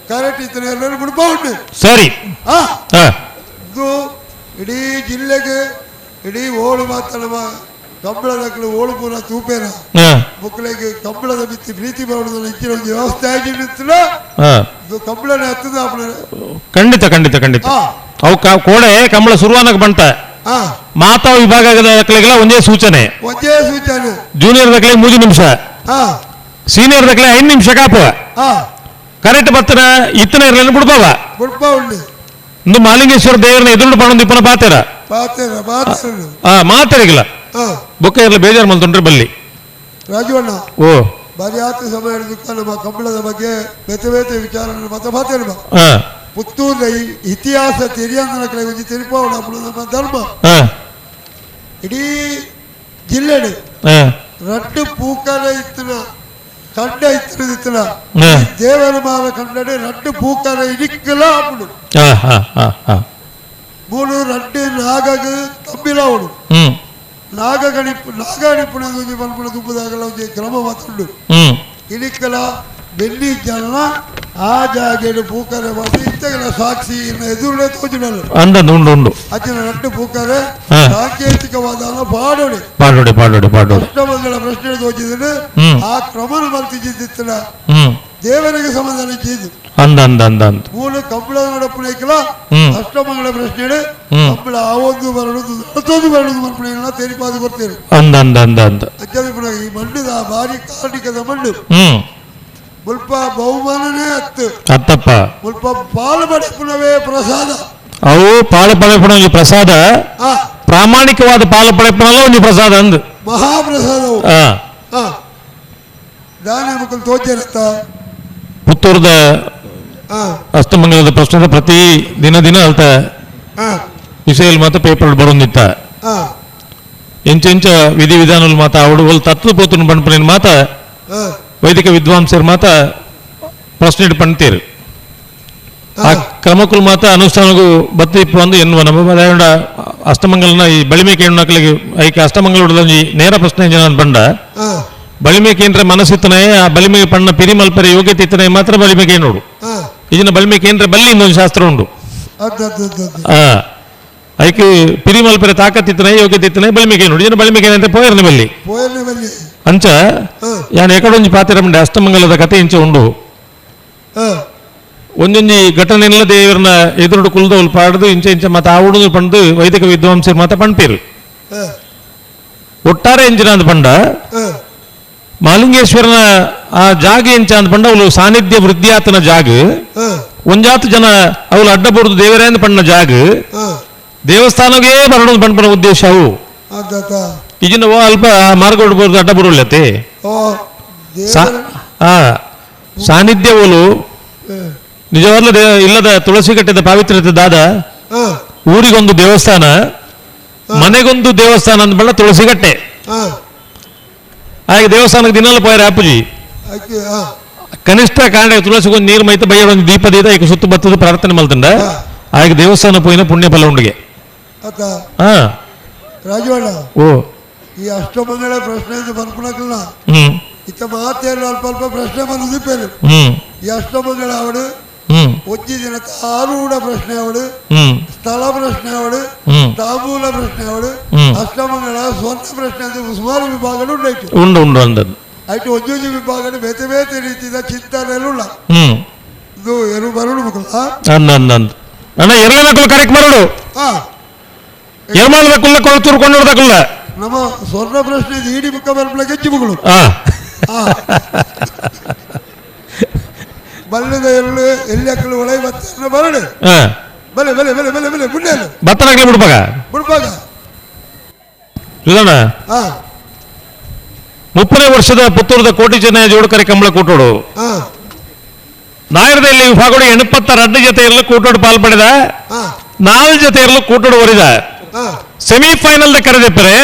ಕರೆಕ್ಟ್ ಇತ್ತು ಬಿಡ್ಬಹುದು. ಸರಿ ಇದು ಇಡೀ ಜಿಲ್ಲೆಗೆ ಇಡೀ ಓಳು ಮಾತ್ರ ಕಂಬಳದ ಓಳು ಪೂರ ತೂಪೇನ ಮಕ್ಕಳಿಗೆ ಕಂಬಳದ ಬಿತ್ತಿ ಪ್ರೀತಿ ಮಾಡೋದನ್ನ ಹೆಚ್ಚಿನ ಒಂದು ವ್ಯವಸ್ಥೆ ಆಗಿರುತ್ತಲ್ಲ ಇದು ಕಂಬಳನೆ ಹತ್ತದ. ಖಂಡಿತ ಖಂಡಿತ ಖಂಡಿತ ಅವು ಕೋಡೆ ಕಂಬಳ ಶುರುವಾನಕ್ಕೆ ಬಂತ ಮಾತಾ ವಿಭಾಗದ ದಾಖಲೆಗಳ ಒಂದೇ ಸೂಚನೆ ಒಂದೇ ಸೂಚನೆ ಜೂನಿಯರ್ ದಾಖಲೆ 3 ನಿಮಿಷ ಸೀನಿಯರ್ ದಾಖಲೆ 5 ನಿಮಿಷ ಕಾಪುವ ಕರೆಕ್ಟ್ ಬತ್ತನ ಇತ್ತನ ಇರಲಿಲ್ಲ ಬಿಡ್ಬಾವ ಇಂದು ಮಾಲಿಂಗೇಶ್ವರ ದೇವರನ್ನ ಎದುರು ಪಣೊಂದು ಇಪ್ಪನ ಪಾತೇರ ಮಾತಾಡಿಲ್ಲ ಬೊಕ್ಕ ಇರಲಿ ಬೇಜಾರು ಮಲ್ತೊಂಡ್ರೆ ಬಲ್ಲಿ ರಾಜವಣ್ಣ ಓ ಬರಿಯಾತ ಸಮಯ ನಮ್ಮ ಕಂಬಳದ ಬಗ್ಗೆ ಬೇತೆ ಬೇತೆ ವಿಚಾರ ಮತ್ತೆ ಮಾತಾಡುವ ಪುತ್ತೂರಿನ ಇತಿಹಾಸ ತೆರಿಯಂದನ ಕಡೆ ಒಂಜಿ ತೆರಿಪಾವಣ ನಮ್ಮ ಧರ್ಮ ಇಡೀ ಜಿಲ್ಲೆ ರಡ್ಡು ಪೂಕರ ಇತ್ತಿನ ಕಂಡ ಇತ್ತಿನ ದೇವರ ಮಾಲ ಕಂಡಡೆ ರಡ್ಡು ಪೂಕರ ಇಡಿಕ್ಕಲ ಆಪುಡು ಮೂಲು ರಡ್ಡು ನಾಗಗ ತಂಬಿಲಾವಡು ನಾಗಗಣಿಪು ನಾಗಣಿಪುಣ ಒಂಜಿ ಪನ್ಪುಣ ದುಂಬುದಾಗಲ ಒಂಜಿ ಕ್ರಮ ಮಾತುಂಡು ಇಡಿಕ್ಕಲ ಬೆಳ್ಳಿ ಜನ ಆ ಜಾಗೆಡು ಪೂಕರೆ ಮಾಡಿ ಇತ್ತಗಲ ಸಾಕ್ಷಿ ಎದುರುಡೆ ತೋಜಿಡಲು ಅಂದ ಉಂಡು ಉಂಡು ಅಚ್ಚಿನ ರಡ್ಡು ಪೂಕರೆ ಸಾಂಕೇತಿಕವಾದ ಪಾಡೋಡೆ ಪಾಡೋಡೆ ಪಾಡೋಡೆ ಪಾಡೋಡೆ ಅಷ್ಟಮಂಗಳ ಪ್ರಶ್ನೆ ತೋಜಿದ್ರೆ ಆ ಕ್ರಮನ ಮಲ್ತಿದ್ದಿತ್ತನ ದೇವರಿಗೆ ಸಮಾಧಾನ ಇದ್ದು ಅಂದ ಅಂದ ಅಂದ ಅಂದ ಮೂಲ ಕಂಬಳ ನಡಪುಣೈಕಲ ಅಷ್ಟಮಂಗಳ ಪ್ರಶ್ನೆ ಕಂಬಳ ಆವೊಂದು ಬರಡುದು ನಡತೊಂದು ಬರಡುದು ಮಲ್ಪುಣೈಕಲ ತೇರಿಪಾದು ಕೊಡ್ತೇನೆ ಅಂದ ಅಂದ ಅಂದ ಅಂದ ಅಜ್ಜಿ ಪುಣ ಈ ಮಣ್ಣುದ ಭಾರಿ ಕಾರ್ಣಿಕದ ಮಣ್ಣು ಮುಲ್ಪ ಬಹುಮಾನನೇ ಹತ್ತು ಅತ್ತಪ್ಪ ಮುಲ್ಪ ಪಾಲು ಪಡೆಪುಣವೇ ಪ್ರಸಾದ ಅವು ಪಾಲು ಪಡೆಪುಣ ಒಂಜಿ ಪ್ರಸಾದ ಪ್ರಾಮಾಣಿಕವಾದ ಪಾಲು ಪಡೆಪುಣಲ್ಲ ಒಂಜಿ ಪ್ರಸಾದ ಅಂದು ಮಹಾಪ್ರಸಾದ. ದಾನೆ ಮುಕುಲು ತೋಜೆರತ್ತ ಪುತ್ತೂರದ ಅಷ್ಟಮಂಗಲದ ಪ್ರಶ್ನೆ ಪ್ರತಿ ದಿನ ದಿನ ಅಲ್ತ ವಿಷಯ ಮಾತ್ರ ಪೇಪರ್ ಬರೋಂದಿತ್ತ ಎಂಚೆಂಚ ವಿಧಿ ವಿಧಾನలు ಮಾತ ಅವಡು ಒಲ್ ತತ್ವ ಪೋತುನು ಪನ್ಪುನ ಮಾತ ವೈದಿಕ ವಿದ್ವಾಂಸರು ಮಾತ ಪ್ರಶ್ನೆ ಪಣ್ತೀರು ಆ ಕ್ರಮಕ್ಕೂ ಮಾತ ಅನುಷ್ಠಾನಗೂ ಬತ್ತಿ ಬಂದು ಎನ್ನುವ ನಮ್ಮ ಅದಾಯೊಂಡ ಅಷ್ಟಮಂಗಲನ ಈ ಬಳಿಮೆ ಕೇಣ್ಣಕ್ಲಿಗೆ ಐಕೆ ಅಷ್ಟಮಂಗಲ ನೇರ ಪ್ರಶ್ನೆ ಜನ ಬಂಡ ಬಳಿಮೆ ಕೇಂದ್ರ ಮನಸ್ಸಿತ್ತನೇ ಆ ಬಲಿಮೆ ಪಣ್ಣ ಪಿರಿಮಲ್ಪರೆ ಯೋಗ್ಯತೆ ಇತ್ತನೇ ಮಾತ್ರ ಬಲಿಮೆ ಕೇನೋಡು ಇದನ್ನ ಬಲಿಮೆ ಕೇಂದ್ರ ಬಲ್ಲಿ ಇನ್ನೊಂದು ಶಾಸ್ತ್ರ ಉಂಡು ಐಕೆ ಪಿರಿಮಲ್ಪರೆ ತಾಕತ್ತಿತ್ತನೇ ಯೋಗ್ಯತೆ ಇತ್ತನೇ ಬಲಿಮೆ ಕೇನೋಡು ಇದನ್ನ ಬಲಿಮೆ ಕೇನಂದ್ರೆ ಪೋಯರ್ನ ಬಲ್ಲಿ ಅಂಚ ಯಾನ್ ಎಕಡೊಂಜಿ ಪಾತಿರ ಮಂಡೆ ಅಷ್ಟಮಂಗಲದ ಕತೆ ಇಂಚ ಉಂಡು ಒಂದೊಂಜಿ ಘಟನೆಲ್ಲ ದೇವರನ್ನ ಎದುರುಡು ಕುಲ್ದವಲ್ ಪಾಡ್ದು ಇಂಚ ಇಂಚ ಮಾತ ಆವುಡು ಪಂಡು ವೈದಿಕ ವಿದ್ವಾಂಸರು ಮಾತ ಪಣ್ಪೇರು ಒಟ್ಟಾರೆ ಎಂಚಿನ ಅಂದ್ ಪಂಡ ಮಾಲಿಂಗೇಶ್ವರನ ಆ ಜಾಗ ಎಂಚ ಅಂದ್ ಪಂಡ ಅವಳು ಸಾನ್ನಿಧ್ಯ ವೃದ್ಧಿಯಾತನ ಜಾಗ ಒಂಜಾತು ಜನ ಅವಳು ಅಡ್ಡ ಬರುದು ದೇವರೇ ಅಂದ್ ಪಣ್ಣ ಜಾಗ ದೇವಸ್ಥಾನಕ್ಕೆ ಬರೋದು ಪಣ್ಪನ ಉದ್ದೇಶ ಅವು ಈಗಿನ ಅಲ್ಪ ಮಾರ್ಗ ಬರುದು ಅಡ್ಡ ಬರುಲ್ಲತೆ ಸಾನ್ನಿಧ್ಯ ಅವಳು ನಿಜವಾಗ್ಲೂ ಇಲ್ಲದ ತುಳಸಿ ಕಟ್ಟಿದ ಪಾವಿತ್ರ್ಯತೆ ದಾದ ಊರಿಗೊಂದು ದೇವಸ್ಥಾನ ಮನೆಗೊಂದು ದೇವಸ್ಥಾನ ಅಂದ್ಬಳ್ಳ ತುಳಸಿ ಕಟ್ಟೆ ಹಾಗೆ ದೇವಸ್ಥಾನಕ್ಕೆ ದಿನಲ್ಲ ಪೋಯರ ಅಪ್ಪುಜಿ ಕನಿಷ್ಠ ಕಾಂಡ ತುಳಸಿಗೊಂದು ನೀರು ಮೈತ ಬಯ್ಯ ಒಂದು ದೀಪ ದೀದ ಈಗ ಸುತ್ತು ಬತ್ತದ ಪ್ರಾರ್ಥನೆ ಮಲ್ತಂಡ ಹಾಗೆ ದೇವಸ್ಥಾನ ಪೋಯಿನ ಪುಣ್ಯ ಫಲ ಉಂಡಿಗೆ ರಾಜವಾಡ ಓ ಈ ಅಷ್ಟಮಂಗಳ ಪ್ರಶ್ನೆ ಬರ್ಪಣಕ್ಕಲ್ಲ ಇತ್ತ ಮಾತೇನು ಅಲ್ಪ ಅಲ್ಪ ಪ್ರಶ್ನೆ ಬಂದು ಈ ಅಷ್ಟಮಂಗಳ ಅವಡು ಒಂಜಿ ದಿನ ಆರೂಢ ಪ್ರಶ್ನೆ ಅವಡು ಸ್ಥಳ ಪ್ರಶ್ನೆ ಅವಡು ತಾಂಬೂಲ ಪ್ರಶ್ನೆ ಅವಡು ಅಷ್ಟಮಂಗಳ ಸ್ವರ್ಣ ಪ್ರಶ್ನೆ ಅಂತ ಸುಮಾರು ವಿಭಾಗಗಳು ಉಂಟಾಯ್ತು ಉಂಡು ಉಂಡು ಅಂದದ್ದು ಆಯ್ತು ಒಂಜೊಂಜಿ ವಿಭಾಗಗಳು ಬೇತೆ ಬೇತೆ ರೀತಿಯ ಚಿಂತನೆ ಉಳ್ಳ ಇದು ಎರು ಬರೋಡು ಮಕ್ಕಳು ಅಣ್ಣ ಎರಡನೇ ಕರೆಕ್ಟ್ ಬರೋಡು ಎರ್ಮಾಲದ ಕುಲ್ಲ ಕೊಳತೂರು ಕೊಂಡೋಡ್ದಕ್ಕಲ್ಲ ನಮ್ಮ ಸ್ವರ್ಣ ಪ್ರಶ್ನೆ ಇಡೀ ಮುಖ ಬರ್ಪಲ ಗೆಜ್ಜಿ ಮಗಳು ಬಲ್ಲದ ಎಳ್ಳು ಎಲ್ಲಿ ಅಕ್ಕಲು ಒಳಗೆ ಬತ್ತ ಬರಡು ಬಲೆ ಬಲೆ ಬಲೆ ಬಲೆ ಬಲೆ ಪುಣ್ಯ ಬತ್ತನಾಗ್ಲಿ ಬಿಡ್ಬಾಗ ಬಿಡ್ಬಾಗ ಸುಧಣ್ಣ 30ನೇ ವರ್ಷದ ಪುತ್ತೂರದ ಕೋಟಿ ಚೆನ್ನಯ ಜೋಡುಕರೆ ಕಂಬಳ ಕೂಟೋಡು ನಾಯರದಲ್ಲಿ ವಿಭಾಗಗಳು 82 ಜೊತೆ ಇರಲು ಕೂಟೋಡು ಪಾಲ್ಪಡೆದ 4 ಜೊತೆ ಇರಲು ಕೂಟೋಡು ಒರಿದ ಸೆಮಿಫೈನಲ್ ಕರೆದೆಪ್ಪರೆ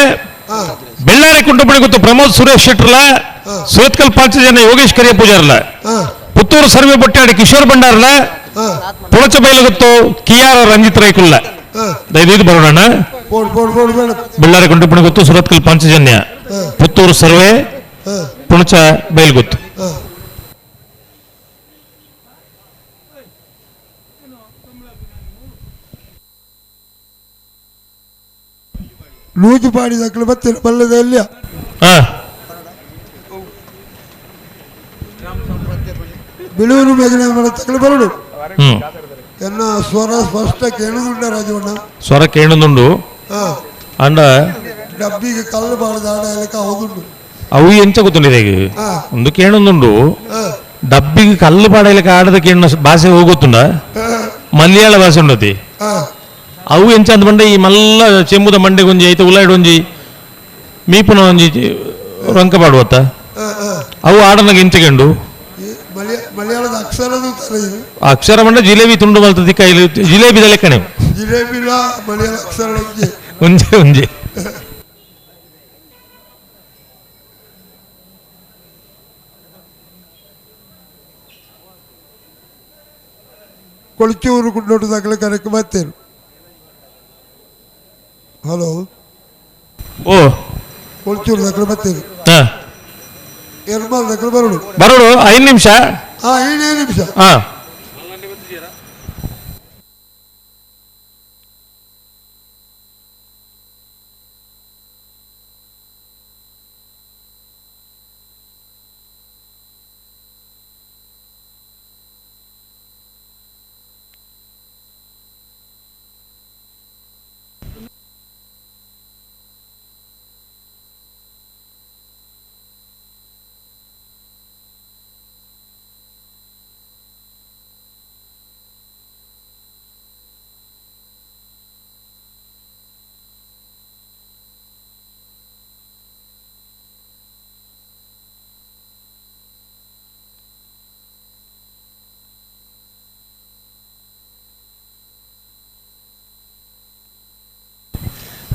ಬೆಳ್ಳಾರಿ ಕುಂಟುಪಡಿ ಗೊತ್ತು ಪ್ರಮೋದ್ ಸುರೇಶ್ ಶೆಟ್ಟರ್ಲ ಸುರತ್ಕಲ್ ಪಾಂಚಜನ ಯೋಗೇಶ್ ಕರಿಯ ಪೂಜಾರ್ಲ ಪುತ್ತೂರು ಸರ್ವೆ ಬೊಟ್ಟಾಡಿ ಕಿಶೋರ್ ಭಂಡಾರ್ಲ ಪುಳಚ ಬೈಲಗುತ್ತು ಕೆ ಆರ್ ರಂಜಿತ್ ರೈಕುಲ್ಲ ದಯವಿಟ್ಟು ಬರೋಣ. ಬೆಳ್ಳಾರಿ ಕುಂಟುಪಡಿ ಗೊತ್ತು ಸುರತ್ಕಲ್ ಪಾಂಚಜನ್ಯ ಪುತ್ತೂರು ಸರ್ವೆ ಪುಣಚ ಬೈಲ್ಗುತ್ತು. ನೂಜು ಪಾಡಿದ ಬತ್ತಿನ ಬಲ್ಲದ ಎಲ್ಲಿಯ ಬಿಳೂರು ಮೇಘನ ತಕ್ಕಲು ಬರಡು ಎನ್ನ ಸ್ವರ ಸ್ಪಷ್ಟ ಕೇಳುದುಂಡ ರಾಜವಣ್ಣ ಸ್ವರ ಕೇಳುದುಂಡು ಅಂಡ ಡಬ್ಬಿಗೆ ಕಲ್ಲು ಬಾಡದ ಆಡ ಎಲಕ ಹೋದುಂಡು ಅವು ಎಂಚ ಗೊತ್ತುಂಡಿದೆ ಒಂದು ಕೇಳುದುಂಡು ಡಬ್ಬಿಗೆ ಕಲ್ಲು ಪಾಡಲಿಕ್ಕೆ ಆಡದ ಕೇಳ ಭಾಷೆ ಹೋಗುತ್ತುಂಡ ಮಲಯಾಳ ಭಾಷೆ ಉಂಡತಿ ಅವು ಎಂಚ ಅಂದ ಬಂಡೆ ಈ ಮಲ್ಲ ಚೆಂಬುದ ಮಂಡೆ ಒಂಜಿ ಐತೆ ಉಲಾಯ್ಡ್ ಒಂಜಿ ಮೀಪುನ ಒಂಜಿ ರಂಕ ಪಾಡುವತ್ತ ಅವು ಆಡನಾಗ ಎಂಚಗೆಂಡು ಮಲಯಾಳದ ಅಕ್ಷರ ಅಕ್ಷರ ಮಂಡ ಜಿಲೇಬಿ ತುಂಡು ಮಲ್ತದಿ ಕೈಲಿ ಜಿಲೇಬಿದ ಲೆಕ್ಕನೆ ಜಿಲೇಬಿಲ ಮಲಯಾಳ ಅಕ್ಷರ ಒಂಜೆ ಒಂಜೆ ಒಂಜೆ ಕೊಳಚೂರು ಕುಂಡೋಟು ದಾಖಲೆ ಕರೆಕ್ಟ್ ಬರ್ತೇನೆ. ಹಲೋ ಓ ಕೊಳಚೂರು ದಾಖಲೆ ಬರ್ತೇನೆ ಎರ್ಮಾಲ್ ದಾಖಲೆ ಬರೋಡು ಬರೋಡು 5 ನಿಮಿಷ 5 ನಿಮಿಷ.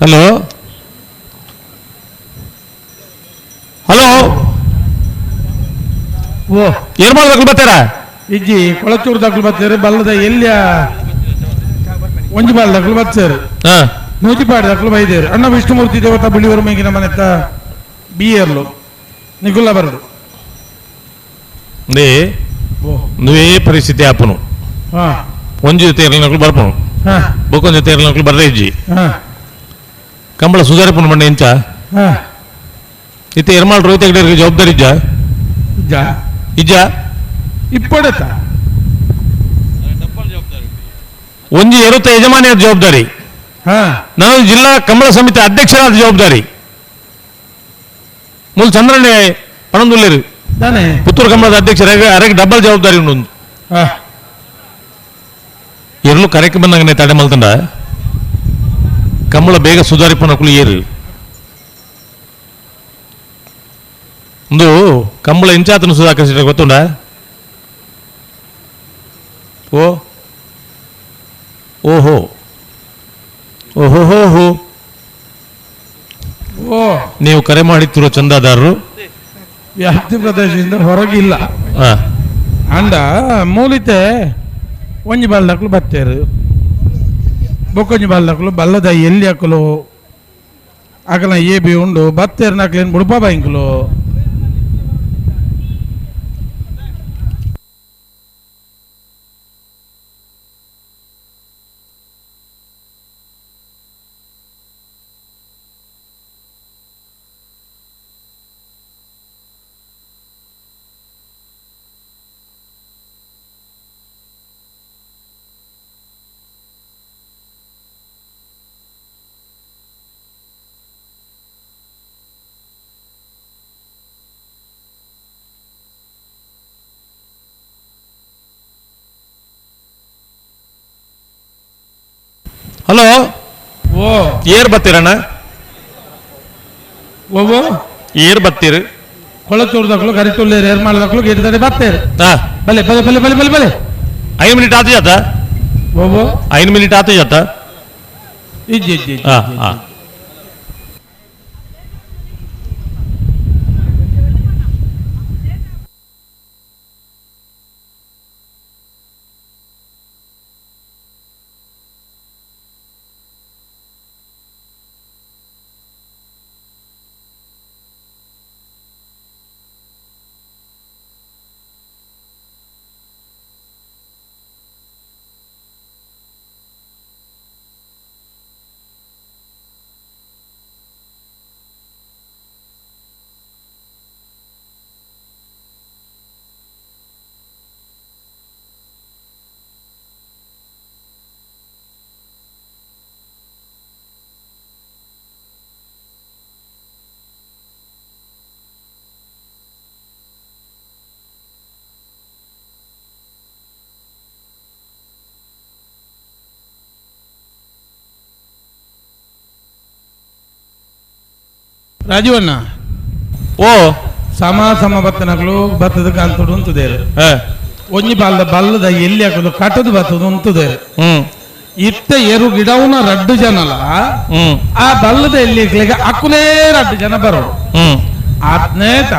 Hello hello ಓ ಏರ್ಮಾಲ್ ದಕ್ಲು ಬರ್ತಾರ ಇಜ್ಜಿ ಕೊಳಚೂರು ದಕ್ಲು ಬರ್ತಾರೆ ಬಲ್ಲದ ಎಲ್ಲಿಯ ಒಂಜಿ ಬಾಲ್ ದಕ್ಲು ಬರ್ತಾರೆ ನೂಜಿಪಾಡಿ ದಕ್ಲು ಬೈದೇರು ಅಣ್ಣ ವಿಷ್ಣುಮೂರ್ತಿ ದೇವತಾ ಬಿಳಿಯೂರು ಮೇಗಿನ ಮನೆತ್ತ ಬಿಯರ್ಲು ನಿಗುಲ್ಲ ಬರದು నువ్వే ಪರಿಸ್ಥಿತಿ ಆಪನು ಒಂಜಿ ಜೊತೆ ಇರಲಿನಕ್ಲು ಬರ್ಪನು ಬೊಕ್ಕೊಂದು ಜೊತೆ ಇರಲಿನಕ್ಲು ಬರ್ದೇ ಇಜ್ಜಿ ಕಂಬಳ ಸುಧಾರಿಪನು ಮಂಡೆ ಎಂಚ ಇತ್ತೆ ಎರ್ಮಾಲ್ ರೋಹಿತ್ ಹೆಗ್ಡೆ ಜವಾಬ್ದಾರಿ ಇಜ್ಜ ಇಜ್ಜ ಇಪ್ಪಡತ ಒಂಜಿ ಎರುತ್ತ ಯಜಮಾನಿಯ ಜವಾಬ್ದಾರಿ, ನಾನು ಜಿಲ್ಲಾ ಕಂಬಳ ಸಮಿತಿ ಅಧ್ಯಕ್ಷರಾದ ಜವಾಬ್ದಾರಿ. ಮೂಲ ಚಂದ್ರಣ್ಣೆ ಪಣಂದುಲ್ಲೇರು ಪುತ್ತೂರು ಕಂಬಳದ ಅಧ್ಯಕ್ಷರಾಗಿ ಅರೆಗೆ ಡಬಲ್ ಜವಾಬ್ದಾರಿ ಉಂಡು. ಎರಲು ಕರೆಕ್ ಬಂದಂಗನೆ ತಡೆ ಮಲ್ತಂಡ ಕಂಬಳ ಬೇಗ ಸುಧಾರಿಪನಕುಲು ಏರು ಒಂದು ಕಂಬಳ ಇಂಚಾತನು ಸುಧಾಕರ್ ಗೊತ್ತುಂಡ. ಓ ಓಹೋ ಓಹೋ ಹೋ ಹೋ ಓ ನೀವು ಕರೆ ಮಾಡುತ್ತಿರುವ ಚಂದಾದಾರರು ವ್ಯಾಪ್ತಿ ಪ್ರದೇಶದಿಂದ ಹೊರಗಿಲ್ಲ. ಅಂಡ ಮೂಲಿತೆ ಒಂಜಿ ಬಲ್ಲಕ್ಲು ಬತ್ತೇರು ಬೊಕ್ಕೊಂಜಿ ಬಲ್ಲಕ್ಲು ಬಲ್ಲದ ಎಲ್ಲಿ ಹಾಕಲು ಅಕಲ ಎ ಬಿ ಉಂಡು ಬತ್ತೇರು ನಕ್ಲೇನು ಬುಡುಪ ಬಾಂಕ್ಲು. ಹಲೋ ಓ ಏರ್ ಬತ್ತೀರಣ್ಣ? ಓ ಏರ್ ಬತ್ತೀರು ಕೊಳಚೂರ್ದಕ್ಲು ಕರಿತುಲ್ಲೇರು ಏರ್ ಮಾಡದಕ್ಲು ಗಿಡದಡೆ ಬತ್ತೇರು. ಬಲೆ ಬಲೆ ಬಲೆ ಬಲೆ ಬಲೆ ಬಲೆ 5 ಮಿನಿಟ್ ಆತ ಜಾತ. ಓ 5 ಮಿನಿಟ್ ಆತ ಜಾತ. ಇಜ್ಜಿ ಇಜ್ಜಿ. ಹಾಂ ರಾಜೀವಣ್ಣ ಓ ಸಮ ಸಮ ಬತ್ತನಗಳು ಬತ್ತದ ಕಾಲ್ತೊಡು ಉಂತುದೇರು ಒಂಜಿ ಬಾಲ್ದ ಬಲ್ಲದ ಎಲ್ಲಿ ಹಾಕೋದು ಕಟ್ಟದು ಬತ್ತದ ಉಂತುದೇರು. ಇತ್ತ ಎರು ಗಿಡವನ ರಡ್ಡು ಜನಲ ಆ ಬಲ್ಲದ ಎಲ್ಲಿ ಅಕ್ಕುಲೇ ರಡ್ಡು ಜನ ಬರೋಡು ಆತ್ನೇತ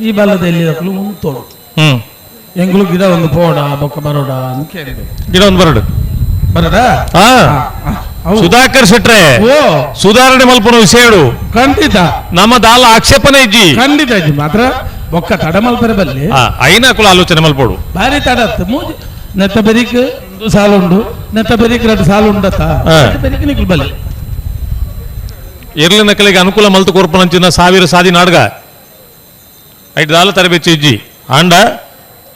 ಈ ಬಲ್ಲದ ಎಲ್ಲಿ ಹಾಕಲು ಉಂತೋಡು ಎಂಗ್ಳು ಗಿಡ ಒಂದು ಪೋಡ ಬೊಕ್ಕ ಬರೋಡ ಅಂತ ಕೇಳಿದೆ. ಗಿಡ ಒಂದು ಬರೋಡು ಬರೋಡ ಸುಧಾಕರ್ ಶೆಟ್ರೆ ಸುಧಾರಣೆ ಮಲ್ಪನ ವಿಷಯಡು ಖಂಡಿತ ನಮ್ಮ ದಾಲ ಆಕ್ಷೇಪನೆ ಇಜ್ಜಿ ಖಂಡಿತ ಇಜ್ಜಿ ಮಾತ್ರ ಬೊಕ್ಕ ತಡ ಮಲ್ಪರೆ ಬಲ್ಲಿ ಐನ ಕುಲ ಆಲೋಚನೆ ಮಲ್ಪೋಡು ಭಾರಿ ತಡ ಮೂಜಿ ನೆತ್ತ ಬೆರಿಕ್ ಒಂದು ಸಾಲು ಉಂಡು ನೆತ್ತ ಬೆರಿಕ್ ಎರಡು ಸಾಲು ಉಂಡತ ಬೆರಿಕ್ ನಿಕ್ಲು ಬಲ್ಲಿ ಎರ್ಲಿನ ಕಲೆಗೆ ಅನುಕೂಲ ಮಲ್ತು ಕೊರ್ಪನಂಚಿನ ಸಾವಿರ ಸಾದಿ ನಾಡ್ಗ ಐಟ್ ದಾಲ ತರಬೇಚಿ ಇಜ್ಜಿ ಆಂಡ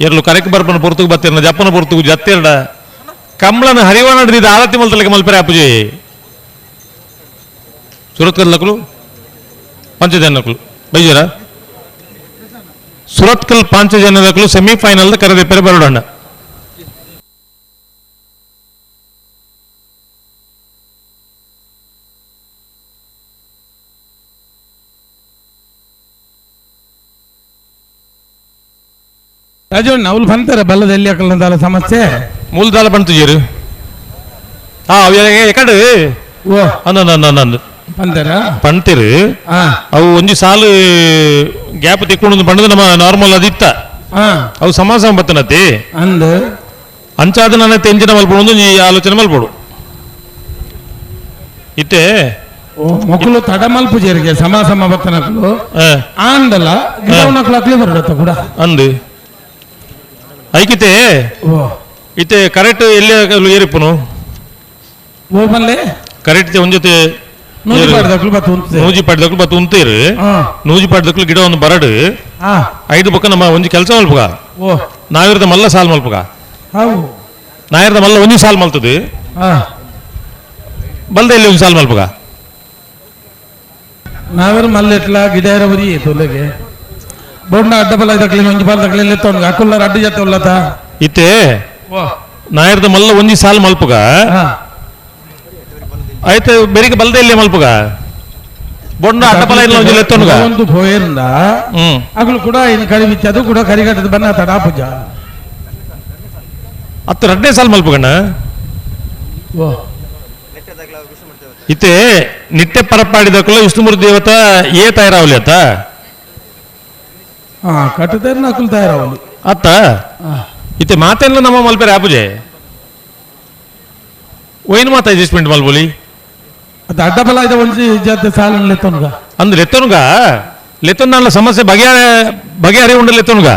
ಎರ್ಲು ಕರೆಕ್ ಬರ್ಪನ ಪೊರ್ತುಗು ಬತ್ತಿರ್ನ ಜಪ್ಪನ ಪೊರ್ತುಗು ಜತ್ತಿರ್ಡ ಕಮಲನ ಹರಿವಾಣ ಆರತಿ ಮಲ್ತಲಕ್ಕೆ ಮಲ್ಪರೆ ಅಪ್ಪುಜಿ ಸುರತ್ಕಲ್ ನಕಲು ಪಂಚಜನ ನಕಲು ಬೈಜರ ಸುರತ್ಕಲ್ ಪಾಂಚಜನ ನಕಲು ಸೆಮಿಫೈನಲ್ ಕರೆದೆಪ್ಪರೆ ಬರೋಡಣ್ಣ. ರಾಜಣ್ಣ ಅವ್ಲು ಬಂತಾರೆ ಬಲ್ಲದ ಎಲ್ಲಿ ಹಾಕಲ್ಲ ಸಮಸ್ಯೆ ಮೂಲದಾಲ ಬಂತು ಜೀರು. ಎಕಡೆ ಅಂದ ಪಂತಿರು ಅವು ಒಂಜಿ ಸಾಲು ಗ್ಯಾಪ್ ತಿಕ್ಕೊಂಡು ಪಂಡದ ನಮ್ಮ ನಾರ್ಮಲ್ ಅದಿತ್ತ ಅವು ಸಮಾಸ ಬತ್ತನತಿ ಅಂದ ಅಂಚಾದ ನನ್ನ ತೆಂಚಿನ ಮಲ್ಪಡು ಈ ಆಲೋಚನೆ ಮಲ್ಪಡು ಇತ್ತೆ ಮೊಕ್ಕಲು ತಡ ಮಲ್ಪುಜೇರಿಗೆ ಸಮ ಸಮ ಬತ್ತನಕ್ಲು ಆಂಡಲ ಗಿಡವನಕ್ಲು ಅಕ್ಲಿ ಬರಡತ್ತ ಕೂಡ ಅಂದು ಐಕಿತೆ ಇತ್ತೆ ಕರೆಕ್ಟ್ ಎಲ್ಲಿ ಏರಿಪ್ಪನು ಓ ಬಲ್ಲೆ ಕರೆಕ್ಟ್ ಒಂದ್ ಜೊತೆ ನೂಜಿ ಪಾಡ್ದಕ್ಲು ಬತ್ತು ಉಂತೇರು ನೂಜಿ ಪಾಡ್ದಕ್ಲು ಗಿಡ ಒಂದು ಬರಡು ಐದು ಬೊಕ್ಕ ನಮ್ಮ ಒಂಜಿ ಕೆಲಸ ಮಲ್ಪುಗ ನಾವಿರದ ಮಲ್ಲ ಸಾಲ್ ಮಲ್ಪುಗ ನಾಯಿರದ ಮಲ್ಲ ಒಂಜಿ ಸಾಲ್ ಮಲ್ತದೆ ಬಲ್ದ ಇಲ್ಲಿ ಒಂದು ಸಾಲ್ ಮಲ್ಪುಗ ನಾವೇರು ಮಲ್ಲೆಟ್ಲ ಗಿಡ ಇರಬರಿ ತೊಲೆಗೆ ಬೊಂಡ ಅಡ್ಡ ಬಲ ಇದಕ್ಲಿ ಒಂಜಿ ಬಾಲ್ ದಕ್ಲಿ ಲೆತ್ತೊಂದು ಅಕುಲ್ಲರ ಅಡ್ಡ ಜೊತೆ ಉಲ್ಲತ ಇತ್ತೆ ನಾಯಿರದ ಮಲ್ಲ ಒಂಜಿ ಸಾಲ್ ಮಲ್ಪುಗ ಆಯ್ತು ಬೆರಿಗೆ ಬಲ್ದ ಇಲ್ಲಿ ಮಲ್ಪುಗ ಬೊಂಡ ಅಡ್ಡ ಬಲ ಇಲ್ಲ ಒಂಜಿ ಲೆತ್ತೊಂದು ಒಂದು ಪೋಯರ್ಂದ ಅಗಲು ಕೂಡ ಇನ್ನು ಕರಿ ಬಿಚ್ಚ ಅದು ಕೂಡ ಕರಿಗಟ್ಟದ ಬನ್ನ ತಡಾ ಪೂಜಾ ಅತ್ತು ರಡ್ಡೇ ಸಾಲ್ ಮಲ್ಪುಗಣ್ಣ ಓ ಇತ್ತೆ ನಿತ್ಯ ಪರಪಾಡಿದಕ್ಕಲ್ಲ ವಿಷ್ಣುಮೂರ್ತಿ ದೇವತ ಏ ತಯಾರಾವಲಿ ಅತ್ತ ಕಟ್ಟದೇರ್ ನಕುಲ್ ತಯಾರಾವಲಿ ಅತ್ತ ಇತ್ತೆ ಮಾತೆಲ್ಲ ನಮ್ಮ ಮಲ್ಪೆರೆ ಆಪುಜೆ ಒಯ್ನು ಮಾತ ಅಡ್ಜಸ್ಟ್ಮೆಂಟ್ ಮಲ್ಬೋಲಿ ಅದು ಅಡ್ಡ ಬಲ ಇದೆ ಒಂಜಿ ಜಾತಿ ಸಾಲ ಲೆತ್ತೊನ್ಗ ಅಂದ್ರೆ ಲೆತ್ತೊನ್ಗ ಲೆತ್ತೊನ್ನ ಸಮಸ್ಯೆ ಬಗೆಹರಿ ಉಂಡು ಲೆತ್ತೊನ್ಗ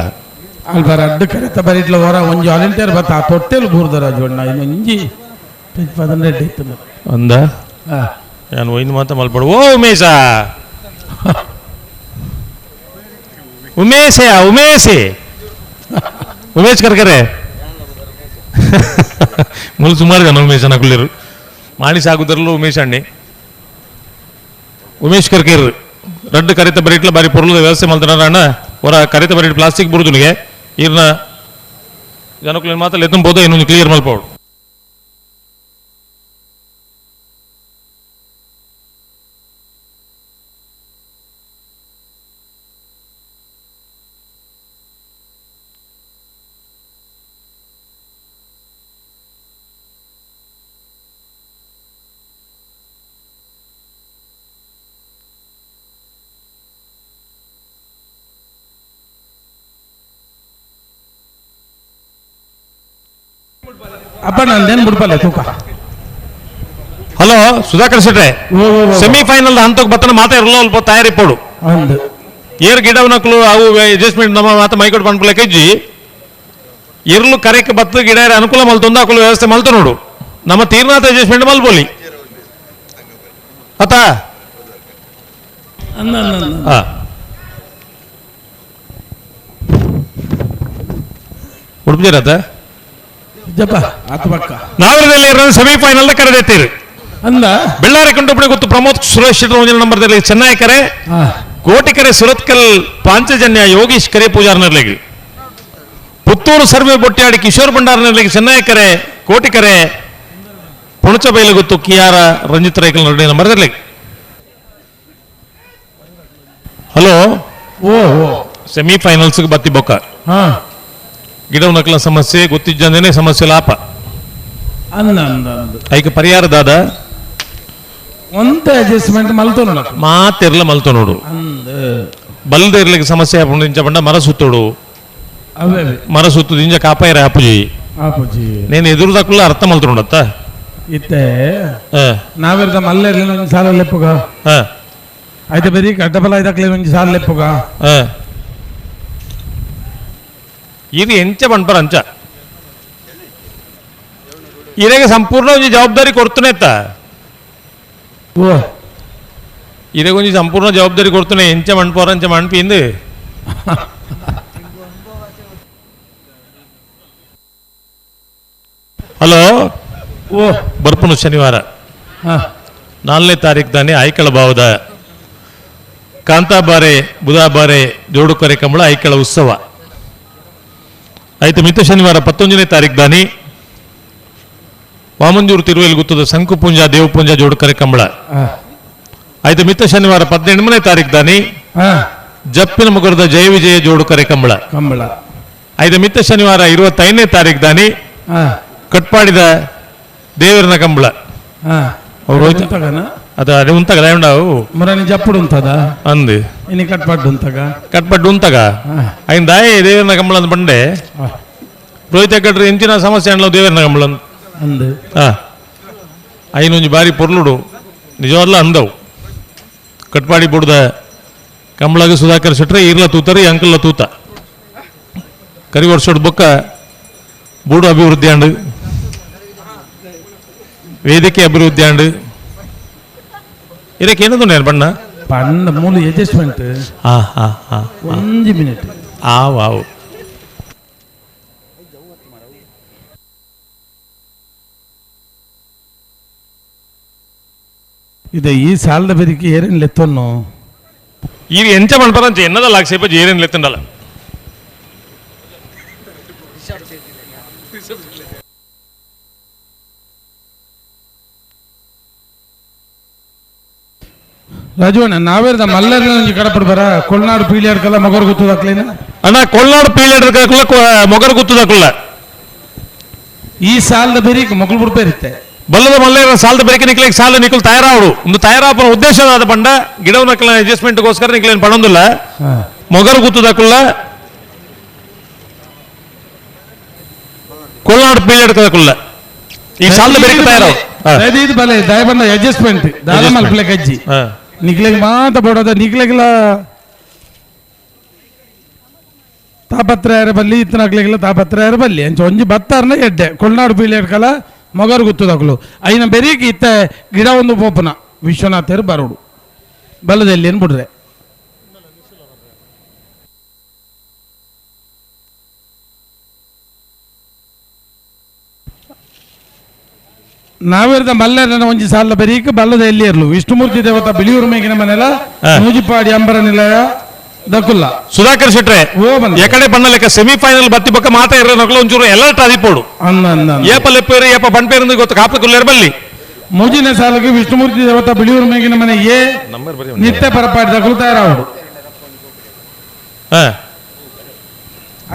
ಅಲ್ಬಾರ ಅಡ್ಡ ಕರೆತ ಬರಿಟ್ಲ ಹೊರ ಒಂಜಿ ವಾಲಂಟಿಯರ್ ಬತ್ತ ಆ ತೊಟ್ಟೆಲು ಬೂರ್ದ ರಾಜಣ್ಣ ಇನ್ನೊಂಜಿ ಪದನ್ ರೆಡ್ಡಿ ಇತ್ತು ಅಂದ ನಾನು ಒಯ್ದು ಮಾತ ಮಲ್ಪಡು ಓ ಉಮೇಶ ಉಮೇಶಯ ಉಮೇಶೆ ಉಮೇಶ್ ಕರ್ಕರೆ ಮುಳು ಸುಮಾರು ಜನ ಉಮೇಶ್ ನಕುಲಿರು ಮಾಣಿ ಸಾಗುದರಲ್ಲೂ ಉಮೇಶ್ ಅಣ್ಣಿ ಉಮೇಶ್ ಕರ್ಕೇರ್ ರಡ್ಡು ಕರಿತ ಬರೀಟ್ಲ ಬಾರಿ ಪೊರ್ಲದ ವ್ಯವಸ್ಥೆ ಮಲ್ತಾರ ಅಣ್ಣ ಹೊರ ಕರಿತ ಬರೀಟ್ ಪ್ಲಾಸ್ಟಿಕ್ ಬುರುದುನಿಗೆ ಈರ್ನ ಜನಕುಲಿನ ಮಾತ್ರ ಎತ್ತುಂ ಬೋದು ಇನ್ನೊಂದು ಕ್ಲಿಯರ್ ಮಲ್ಪೋಡು ಅಪ್ಪ ನಂದೇನು ಬಿಡ್ಪಲ್ಲ ತೂಕ ಹಲೋ ಸುಧಾಕರ್ ಶೆಟ್ರೆ ಸೆಮಿಫೈನಲ್ ಹಂತಕ್ಕೆ ಬತ್ತನ ಮಾತಾ ಇರಲ್ಲ ಅಲ್ಪ ತಯಾರಿ ಪೋಡು ಏರ್ ಗಿಡವನಕ್ಲು ಅವು ಅಡ್ಜಸ್ಟ್ಮೆಂಟ್ ನಮ್ಮ ಮಾತ ಮೈಕೊಟ್ಟು ಪನ್ಪುಲೆ ಕೆಜ್ಜಿ ಇರ್ಲು ಕರೆಕ್ ಬತ್ತು ಗಿಡ ಅನುಕೂಲ ಮಲ್ತೊಂದು ಅಕುಲು ವ್ಯವಸ್ಥೆ ಮಲ್ತು ನೋಡು ನಮ್ಮ ತೀರ್ನಾಥ ಅಡ್ಜಸ್ಟ್ಮೆಂಟ್ ಮಲ್ಬೋಲಿ ಅತ್ತ ಉಡುಪಿ ಜರತ ನಾವರದಲ್ಲಿ ಸೆಮಿಫೈನಲ್ ಕರೆದೆತ್ತೀರಿ ಅಂದ ಬೆಳ್ಳಾರಿ ಕಂಡುಪಡಿ ಗೊತ್ತು ಪ್ರಮೋದ್ ಸುರೇಶ್ ನಂಬರ್ ಚೆನ್ನೈ ಕರೆ ಕೋಟಿಕೆರೆ ಸುರತ್ಕಲ್ ಪಾಂಚಜನ್ಯ ಯೋಗೀಶ್ ಕರೆ ಪೂಜಾರ್ನರ್ಲಿಗೆ ಪುತ್ತೂರು ಸರ್ವೆ ಬೊಟ್ಟಾಡಿ ಕಿಶೋರ್ ಭಂಡಾರ್ನರ್ಲಿಗೆ ಚೆನ್ನೈ ಕರೆ ಕೋಟಿಕೆರೆ ಪುಣಚಬೈಲು ಗೊತ್ತು ಕಿಯಾರ ರಂಜಿತ್ ರೈಕಲ್ ನಡುವೆ ನಂಬರ್ ಹಲೋ ಓ ಸೆಮಿಫೈನಲ್ಸ್ ಬತ್ತಿ ಬೊಕ್ಕ ಗಿಡವನಕಲ ಸಮಸ್ಯೆ ಗೊತ್ತಿದ್ದಂದೇನೆ ಸಮಸ್ಯೆ ಲಾಪ ಐಕ ಪರಿಹಾರ ದಾದ ಒಂತ ಅಡ್ಜಸ್ಟ್ಮೆಂಟ್ ಮಲ್ತೋ ನೋಡು ಮಾತಿರ್ಲ ಮಲ್ತೋ ನೋಡು ಬಲ್ದ ಇರ್ಲಿಕ್ಕೆ ಸಮಸ್ಯೆ ಇಂಚ ಬಂಡ ಮರ ಸುತ್ತೋಡು ಮರ ಸುತ್ತು ಇಂಜ ಕಾಪಾಯಿರ ಆಪುಜಿ ಆಪುಜಿ నేను ಎದುರುದಕ್ಕಲ್ಲ ಅರ್ಥ ಮಲ್ತು ನೋಡತ್ತ ಇತ್ತೆ ನಾವಿರ್ದ ಮಲ್ಲೆರ್ಲಿನ ಒಂಜಿ ಸಾಲ ಲೆಪ್ಪುಗ ಐತೆ ಬರೀ ಅಡ್ಡಬಲ ಐದಕ್ಲಿ ಒಂಜಿ ಸಾಲ ಲೆಪ್ಪುಗ ಇದು ಎಂಚ ಪನ್ಪರ ಅಂಚ ಇರೆಗೆ ಸಂಪೂರ್ಣ ಒಂಜಿ ಜವಾಬ್ದಾರಿ ಕೊಡ್ತುನೆ ಇತ್ತ ಇರೆಗೆ ಒಂಜಿ ಸಂಪೂರ್ಣ ಜವಾಬ್ದಾರಿ ಕೊಡ್ತುನೆ ಎಂಚ ಮಣ್ಪೋರ ಅಂಚ ಮಣ್ಪಿಂದು ಹಲೋ ಓ ಬರ್ಪುನು ಶನಿವಾರ 4ನೇ ತಾರೀಕು ತಾನೆ ಐಕಳ ಭಾವದ ಕಾಂತಾಬಾರೆ ಬುಧಾಬಾರೆ ಜೋಡುಕೊರೆ ಕಂಬಳ ಐಕಳ ಉತ್ಸವ ಆಯ್ತು. ಮಿತ್ತ ಶನಿವಾರ 19ನೇ ತಾರೀಕು ದಾನಿ ವಾಮಂಜೂರು ತಿರುವೇಲು ಗುತ್ತದ ಶಂಕುಪುಂಜ ದೇವಪುಂಜ ಜೋಡುಕರೆ ಕಂಬಳ ಆಯ್ತು. ಮಿತ್ತ ಶನಿವಾರ 18ನೇ ತಾರೀಕು ದಾನಿ ಜಪ್ಪಿನ ಮುಗರದ ಜಯ ವಿಜಯ ಜೋಡುಕರೆ ಕಂಬಳ ಕಂಬಳ ಆಯ್ತು. ಮಿತ್ತ ಶನಿವಾರ 25ನೇ ತಾರೀಕು ದಾನಿ ಕಟ್ಪಾಡಿದ ದೇವರನ ಕಂಬಳ ಅದು ಅದೇ ಉಂತಾಗ ಉಂಡಾವು ಮುರಾನಿ ಜಪ್ಪುಡು ಉಂತದ ಅಂದು ಇನಿ ಕಟ್ಪಡ್ಡು ಉಂತಾಗ ಕಟ್ಪಡ್ಡು ಉಂತಾಗ ಐನ್ ದಾಯಿ ದೇವರನ ಕಂಬಳ ಅಂತ ಬಂಡೆ ರೋಹಿತ ಕಟ್ರಿ ಎಂಚಿನ ಸಮಸ್ಯೆ ಅಣ್ಣ ದೇವರನ ಕಂಬಳ ಅಂದು ಐನೊಂಜಿ ಬಾರಿ ಪೊರ್ಲುಡು ನಿಜವಾದ್ಲ ಅಂದವು ಕಟ್ಪಾಡಿ ಬುಡ್ದ ಕಂಬಳಗ ಸುಧಾಕರ್ ಶೆಟ್ರೆ ಈರ್ಲ ತೂತಾರೆ ಅಂಕಲ್ಲ ತೂತ ಕರಿ ವರ್ಷದ ಬೊಕ್ಕ ಬೂಡು ಅಭಿವೃದ್ಧಿ ಅಂಡು ವೇದಿಕೆ ಅಭಿವೃದ್ಧಿ ಅಂಡು ಇದಕ್ಕೆ ಏನದು ನೇನು ಬಣ್ಣ ಬಣ್ಣ ಮೂಲ ಅಡ್ಜಸ್ಟ್ಮೆಂಟ್ ಹಾಂ ಹಾಂ ಹಾಂ ಒಂದು ಮಿನಿಟ್ ಆವು ಆವು ಇದೆ ಈ ಸಾಲದ ಬೆದಕ್ಕೆ ಏರೇನು ಲೆತ್ತೊನ್ನು ಈ ಎಂಚ ಮಣ್ಪರಂಚ ಎನ್ನದಲ್ಲ ಆಕ್ಷೇಪ ಏರೇನು ಲೆತ್ತಂಡಲ್ಲ ರಾಜುವಣ್ಣ ನಾವೇರ್ದ ಮಲ್ಲರ್ನ ಕಡಪಡು ಬರ ಕೊಲ್ನಾಡು ಪೀಳಿಯರ್ಕಲ್ಲ ಮೊಗರು ಗುತ್ತದಾಕ್ಲೇನ ಅಣ್ಣ ಕೊಲ್ನಾಡು ಪೀಳಿಯರ್ಕಲ್ಲ ಮೊಗರು ಗುತ್ತದಾಕಲ್ಲ ಈ ಸಾಲದ ಬೆರಿಕ್ ಮೊಗಲು ಬಿಡ್ಬೇರಿತ್ತೆ ಬಲ್ಲದ ಮಲ್ಲೇರ ಸಾಲದ ಬೆರಿಕೆ ನಿಕ್ಲಿಕ್ಕೆ ಸಾಲ ನಿಕ್ಕಲು ತಯಾರಾವಡು ಒಂದು ತಯಾರಾಪನ ಉದ್ದೇಶ ಆದ ಬಂಡ ಗಿಡವನಕ್ಕಲ ಅಡ್ಜಸ್ಟ್ಮೆಂಟ್ಗೋಸ್ಕರ ನಿಕ್ಲೇನು ಪಡೊಂದಿಲ್ಲ ಮೊಗರು ಗುತ್ತದಾಕಲ್ಲ ಕೊಲ್ನಾಡು ಪೀಳಿಯರ್ಕಲ್ಲ ಈ ಸಾಲದ ಬೆರಿಕೆ ತಯಾರಾವು ಇದು ಬಲೆ ದಯ ಬಂದ ಅಡ್ಜಸ್ಟ್ಮೆಂಟ್ ದಾಲ ಮಲ್ಪಲೆ ಕಜ್ಜಿ ನಿಕ್ಲೆಗ್ ಮಾತ ಬೋಡದ ನಿಕ್ಲೆಗ್ಲ ತಾಪತ್ರ ಯಾರ ಬಲ್ಲಿ ಇತ್ತನಾಗ್ಲಿಗೆಲ್ಲ ತಾಪತ್ರ ಯಾರ ಬಲ್ಲಿ ಅಂಚ ಒಂಜಿ ಬತ್ತಾರನ ಎಡ್ಡೆ ಕೊಲ್ನಾಡು ಪೀಳಿಯರ್ಕಲ ಮೊಗರು ಗುತ್ತದಾಕಲು ಐನ ಬೆರೀಕ್ ಇತ್ತ ಗಿಡ ಒಂದು ಪೋಪನ ವಿಶ್ವನಾಥರು ಬರೋಡು ಬಲ್ಲದಲ್ಲಿ ಏನು ಬಿಡ್ರೆ ನಾವೇರ್ದ ಮಲ್ಲರನ ಒಂಜಿ ಸಾಲ ಬೆರೀಕ್ ಬಲ್ಲದ ಎಲ್ಲಿ ಇರ್ಲು ವಿಷ್ಣುಮೂರ್ತಿ ದೇವತ ಬಿಳಿಯೂರು ಮೇಗಿನ ಮನೆಲ ನೂಜಿಪಾಡಿ ಅಂಬರ ನಿಲಯ ದಕುಲ್ಲ ಸುಧಾಕರ್ ಶೆಟ್ರೆ ಎಕಡೆ ಬಣ್ಣ ಲೆಕ್ಕ ಸೆಮಿಫೈನಲ್ ಬತ್ತಿ ಬಕ್ಕ ಮಾತಾ ಇರೋ ನಕಲು ಒಂಚೂರು ಎಲರ್ಟ್ ಆದಿಪೋಡು ಏಪ ಲೆಪ್ಪೇರು ಏಪ ಬಂಡ್ಪೇರು ಗೊತ್ತು ಕಾಪಕುಲ್ಲೇರು ಬಲ್ಲಿ ಮುಜಿನ ಸಾಲಕ್ಕೆ ವಿಷ್ಣುಮೂರ್ತಿ ದೇವತ ಬಿಳಿಯೂರು ಮೇಗಿನ ಮನೆ ಎ ನಿತ್ಯ ಪರಪಾಡಿ ದಕಲು ತಯಾರಾವಡು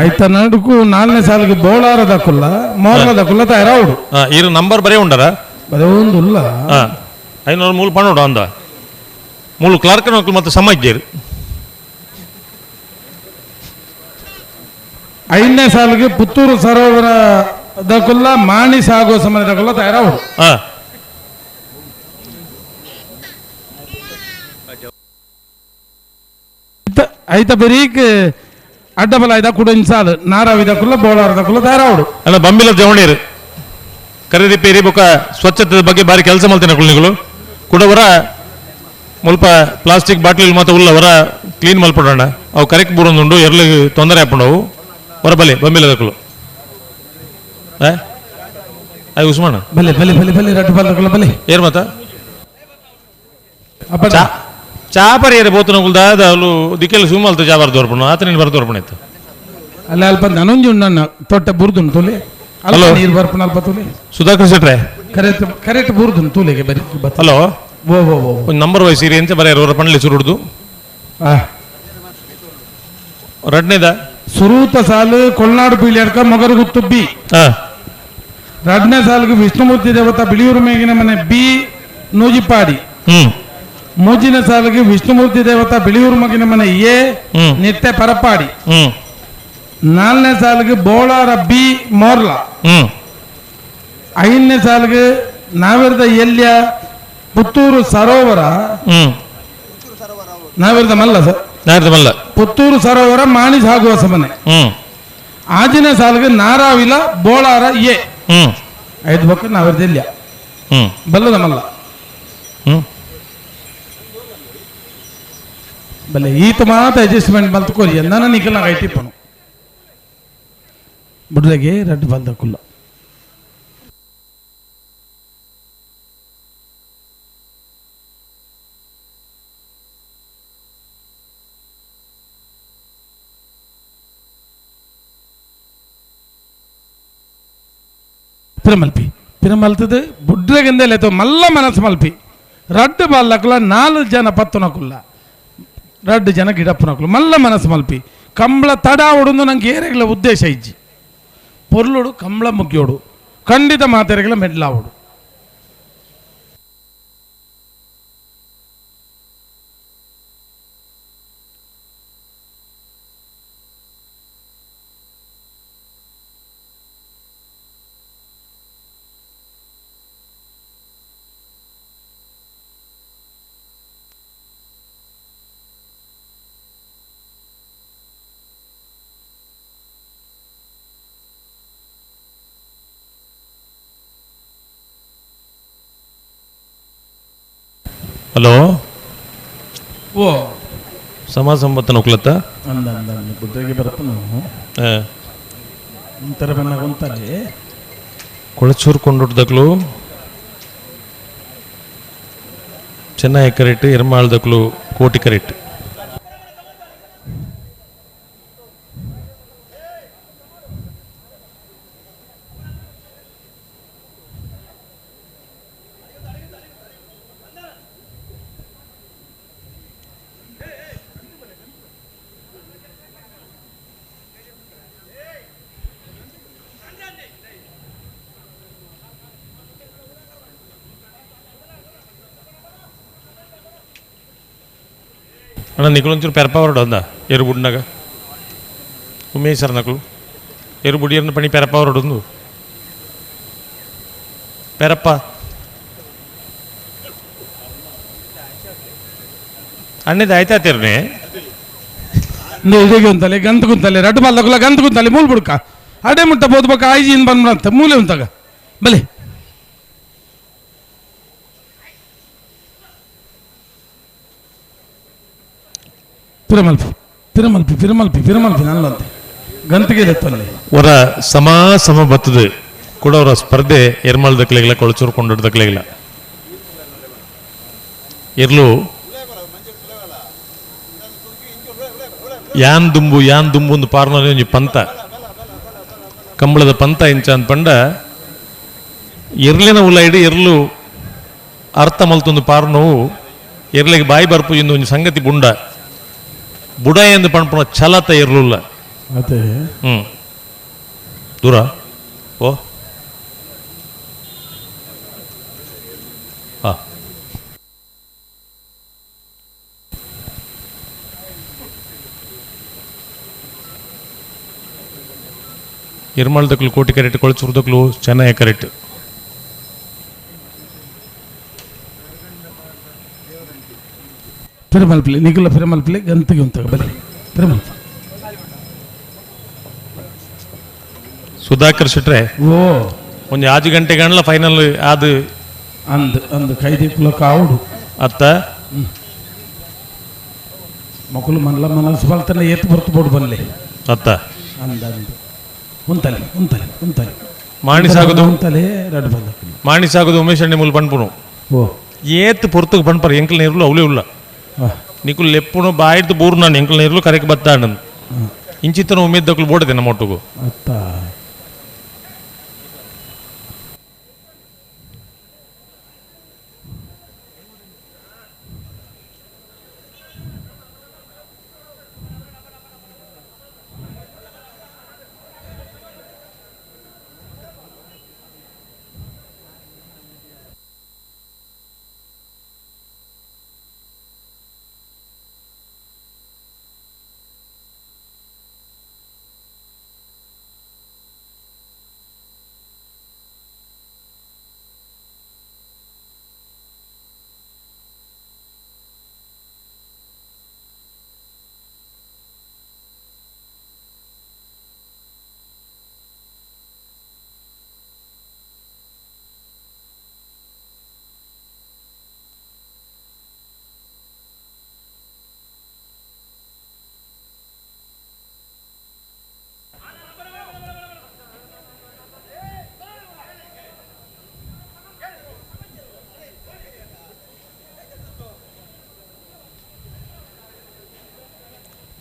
ಆಯ್ತ ನಡುಕು ನಾಲ್ನೇ ಸಾಲಿಗೆ ಬೋಳಾರ ದಕುಲ್ಲ ಮೋರ್ಲ ದಕುಲ್ಲ ತಯಾರಾವಡು ಇರು ನಂಬರ್ ಬರೇ ಉಂಡರ ಬರೇ ಒಂದುಲ್ಲ 500 ಮೂಲು ಪಣೋಡು ಅಂದ ಮೂಲು ಕ್ಲಾರ್ಕ್ ನಕಲು ಮತ್ತು ಸಮಾಜ್ಯರು ಐದನೇ ಸಾಲಿಗೆ ಪುತ್ತೂರು ಸರೋವರ ದಕುಲ್ಲ ಮಾಣಿ ಸಾಗೋ ಸಮಯ ದಕುಲ್ಲ ತಯಾರಾವಡು ಐತ ಬರೀಕ್ ಅಡ್ಡಬಲ ಐದ ಕೂಡ ಸಾಲು ನಾರಾವಿ ದಕುಲ್ಲ ಬೋಳಾರ ದಕುಲ್ಲ ತಯಾರಾವಡು ಅಲ್ಲ ಬಂಬಿಲ ಜವಣೀರು ಕರೀದಿ ಪೇರಿ ಬೊಕ್ಕ ಸ್ವಚ್ಛತೆ ಬಗ್ಗೆ ಬಾರಿ ಕೆಲಸ ಮಾಡ್ತೇನೆ ಕುಳ್ಳಿಗಳು ಕುಡವರ ಮುಲ್ಪ ಪ್ಲಾಸ್ಟಿಕ್ ಬಾಟ್ಲಿ ಮಾತ್ರ ಉಲ್ಲ ಹೊರ ಕ್ಲೀನ್ ಮಲ್ಪಡೋಣ ಅವು ಕರೆಕ್ಟ್ ಬೂರೊಂದುಂಡು ಎರ್ಲಿ ತೊಂದರೆ ಹಾಕೊಂಡವು ಹೊರ ಬಲೆ ಬಂಬಿಲ ದಕುಲು ಅಯ್ಯ ಉಸ್ಮಾನ ಬಲೆ ಬಲೆ ಬಲೆ ಬಲೆ ರಡ್ಡು ಬಲ ದಕುಲ್ಲ ಬಲೆ ಏರ್ ಮತ್ತ ಚಾಪರಿ ಏರೆ ಬೋತನ ಕುಲ್ದ ಅವಳು ದಿಕ್ಕೆಲ್ಲ ಸುಮ್ಮಲ್ತು ಚಾಬಾರ್ ತೋರ್ಪಣ ಆತನೇನು ಬರ ತೋರ್ಪಣ ಇತ್ತು ಅಲ್ಲ ಅಲ್ಪ ನನೊಂಜಿ ಉಂಡು ತೊಟ್ಟೆ ಬುರ್ದುಂಡು ತುಲೆ ಅಲ್ಲ ನೀರು ಬರ್ಪಣ ಅಲ್ಪ ತುಲೆ ಸುಧಾಕರ್ ಶೆಟ್ರೆ ಕರೆಕ್ಟ್ ಕರೆಕ್ಟ್ ಬುರ್ದುಂಡು ತುಲೆಗೆ ಬರಿ ಹಲೋ ಓ ಓ ಓ ಒಂದು ನಂಬರ್ ವೈಸ್ ಇರಿ ಎಂಚ ಬರ ರೋರ ಪಂಡ್ಲಿ ಸುರುಡ್ದು ರಡ್ನೇದ ಸುರೂತ ಸಾಲು ಕೊಲ್ನಾಡು ಪೀಳಿಯರ್ಕ ಮೊಗರುಗುತ್ತು ಬಿ ರಡ್ನೇ ಸಾಲಿಗೆ ವಿಷ್ಣುಮೂರ್ತಿ ದೇವತಾ ಬಿಳಿಯೂರು ಮೇಗಿನ ಮನೆ ಬಿ ನೂಜಿಪಾಡಿ ಮೂಜಿನ ಸಾಲಿಗೆ ವಿಷ್ಣುಮೂರ್ತಿ ದೇವತಾ ಬಿಳಿಯೂರು ಮಗಿನ ಮನೆ ಎ ನಿತ್ಯ ಪರಪಾಡಿ ನಾಲ್ನೇ ಸಾಲಿಗೆ ಬೋಳಾರ ಬಿ ಮೋರ್ಲಾ ಐದನೇ ಸಾಲಿಗೆ ನಾವಿರದ ಎಲ್ಯ ಪುತ್ತೂರು ಸರೋವರ ನಾವಿರದ ಮಲ್ಲ ಸರ್ ಮಲ್ಲ ಪುತ್ತೂರು ಸರೋವರ ಮಾಣಿ ಸಾಗುವ ಸಮನೆ ಆಜಿನ ಸಾಲಿಗೆ ನಾರಾವಿಲ ಬೋಳಾರ ಎ ಐದು ಬಕ್ಕ ನಾವಿರದ ಎಲ್ಯ ಬಲ್ಲದ ಮಲ್ಲ ಬಲ್ಲೆ ಈತ ಮಾತ ಅಡ್ಜಸ್ಟ್ಮೆಂಟ್ ಮಲ್ತ್ಕೋರಿ ಎಂದಾನ ನಿಖಲ್ ಐಟಿಪ್ಪನು ಬುಡ್ದಗೆ ರಡ್ಡು ಬಲ್ದಕ್ಕುಲ್ಲ ಪಿರಮಲ್ಪಿ ಪಿರಮಲ್ತದ ಬುಡ್ರಗೆಂದೇ ಲೇತೋ ಮಲ್ಲ ಮನಸ್ಸು ಮಲ್ಪಿ ರಡ್ಡು ಬಾಲ್ಲಕ್ಕುಲ್ಲ ನಾಲ್ಕು ಜನ ಪತ್ತುನಕುಲ್ಲ ರಡ್ಡು ಜನ ಗಿಡಪ್ಪನಕುಲ್ಲ ಮಲ್ಲ ಮನಸ್ಸು ಮಲ್ಪಿ ಕಂಬಳ ತಡ ಹೊಡೋದು ನಂಗೆ ಏರೆಗಳ ಉದ್ದೇಶ ಇಜ್ಜಿ ಪೊರ್ಲುಡು ಕಂಬಳ ಮುಗ್ಯೋಡು ಖಂಡಿತ ಮಾತೆರೆಗಳ ಮೆಡ್ಲಾವಡು. ಹಲೋ ಓ ಸಮಾಜ ಸಂಬತ್ತ ನೊಕ್ಲತ್ತ ಅಂದ ಅಂದ ಅಂದ ಬುದ್ಧಿಗೆ ಬರಪ್ಪನು ಒಂಥರ ಬನ್ನ ಒಂತಾರೆ ಕೊಳಚೂರು ಕೊಂಡುಟ್ಟದಕ್ಲು ಚೆನ್ನೈ ಕರೆಕ್ಟ್ ಎರ್ಮಾಳ್ದಕ್ಲು ಕೋಟಿ ಕರೆಕ್ಟ್. ಅಣ್ಣ ನಿకుಲೊಂಚೂರು ಪೆರಪವರಡು ಅಂದ ಎರುಬುಡ್ನಾಗ ಉಮೇಶ್ ಸರ್ ನಕಲು ಎರುಬುಡಿಯರ್ನ ಪಣಿ ಪೆರಪವರಡು ಒಂದು ಪೆರಪ್ಪ ಅಣ್ಣದ ಆಯ್ತಾ ತಿರ್ನೆ ಉಂತಲೆ ಗಂತ ಕುಂತಲೆ ರಡ್ಡು ಬಾಲ್ದಕುಲ ಗಂತ ಕುಂತಲೆ ಮೂಲ ಬುಡ್ಕ ಅಡೆ ಮುಟ್ಟ ಬೋದ್ಬೇಕ ಆಯ್ಜಿನ್ ಬಂದ್ಬಿಡಂತ ಮೂಲೆ ಉಂತಾಗ ಬಲೆ ಪಿರಮಲ್ಪಿ ಪಿರಮಲ್ಪಿ ಪಿರಮಲ್ಪಿ ಪಿರಮಲ್ಪಿ ನಲ್ಲಂತೆ ಗಂತಿಗೆ ಎತ್ತಲ್ಲಿ ಅವರ ಸಮ ಸಮ ಬರ್ತದೆ ಕೂಡ ಅವರ ಸ್ಪರ್ಧೆ ಎರ್ಮಾಳ್ ದಕ್ಲೆಗಿಲ್ಲ ಕೊಳಚೂರು ಕೊಂಡೊಡ್ದಕ್ಲೆಗಿಲ್ಲ ಇರ್ಲು ಯಾನ್ ದುಂಬು ಯಾನ್ ದುಂಬು ಒಂದು ಪಾರ್ನಲ್ಲಿ ಒಂಜಿ ಪಂತ ಕಂಬಳದ ಪಂತ ಇಂಚ ಅಂತ ಪಂಡ ಎರ್ಲಿನ ಉಲೈಡು ಎರ್ಲು ಅರ್ಥ ಮಲ್ತೊಂದು ಪಾರ್ನೋವು ಎರ್ಲಿಗೆ ಬಾಯಿ ಬರ್ಪು ಇಂದು ಒಂಜಿ ಸಂಗತಿ ಬುಂಡ ಬುಡ ಎಂದು ಪಣ್ಪುಣ ಛಲತ ಇರಲಿಲ್ಲ ಅದೇ ದೂರ ಓ ಹಾ ಎರ್ಮಾಳ್ದಕ್ಲು ಕೋಟಿ ಕರೆಕ್ಟ್ ಕೊಳಚೂರ್ದಕ್ಲು ಚೆನ್ನೈ ಕರೆಕ್ಟ್. ಪಿರಮಲ್ಪಲಿ ನಿಗುಲ ಪಿರಮಲ್ಪಲಿ ಗಂತಿಗೆ ಉಂತಾಗ ಬಲೆ ಪಿರಮಲ್ಪ ಸುಧಾಕರ್ ಶೆಟ್ರೆ ಓ ಒಂದು 5 ಗಂಟೆಗಂಡ್ಲ ಫೈನಲ್ ಅದು ಅಂದ್ ಅಂದ್ ಕೈದಿ ಕುಲಕ ಆವುಡು ಅತ್ತ ಮಕ್ಕಳು ಮನಲ ಮನಸ್ಸು ಬಲ್ತನ ಏತು ಬರ್ತು ಬೋಡು ಬನ್ಲಿ ಅತ್ತ ಅಂದ ಅಂದ್ ಉಂತಲೆ ಉಂತಲೆ ಉಂತಲೆ ಮಾಣಿ ಸಾಗುದು ಉಂತಲೆ ರಡ್ ಬಂದ ಮಾಣಿ ಸಾಗುದು ಉಮೇಶ್ ಅಣ್ಣೆ ಮೂಲ ಪಣ್ಪುನು ಓ ಏತು ಪೊರ್ತುಗೆ ಪಣ್ಪರ ಎಂಕಲ್ ನೀರ್ಲು ಅವಲೇ ಉಲ್ಲ ನಿಕುಲ್ ಲೆಪ್ಪುನು ಬಾಯ್ದು ಬೂರು ನಾನು ಎಂಕಲ್ ನೀರ್ಲು ಕರೆಕ್ ಬತ್ತಾಂಡ ಇಂಚಿತ್ತನ ಉಮೇದ್ದಕ್ಲು ಬೋಡದೆ ನಮ್ಮ ಒಟ್ಟುಗು ಅತ್ತ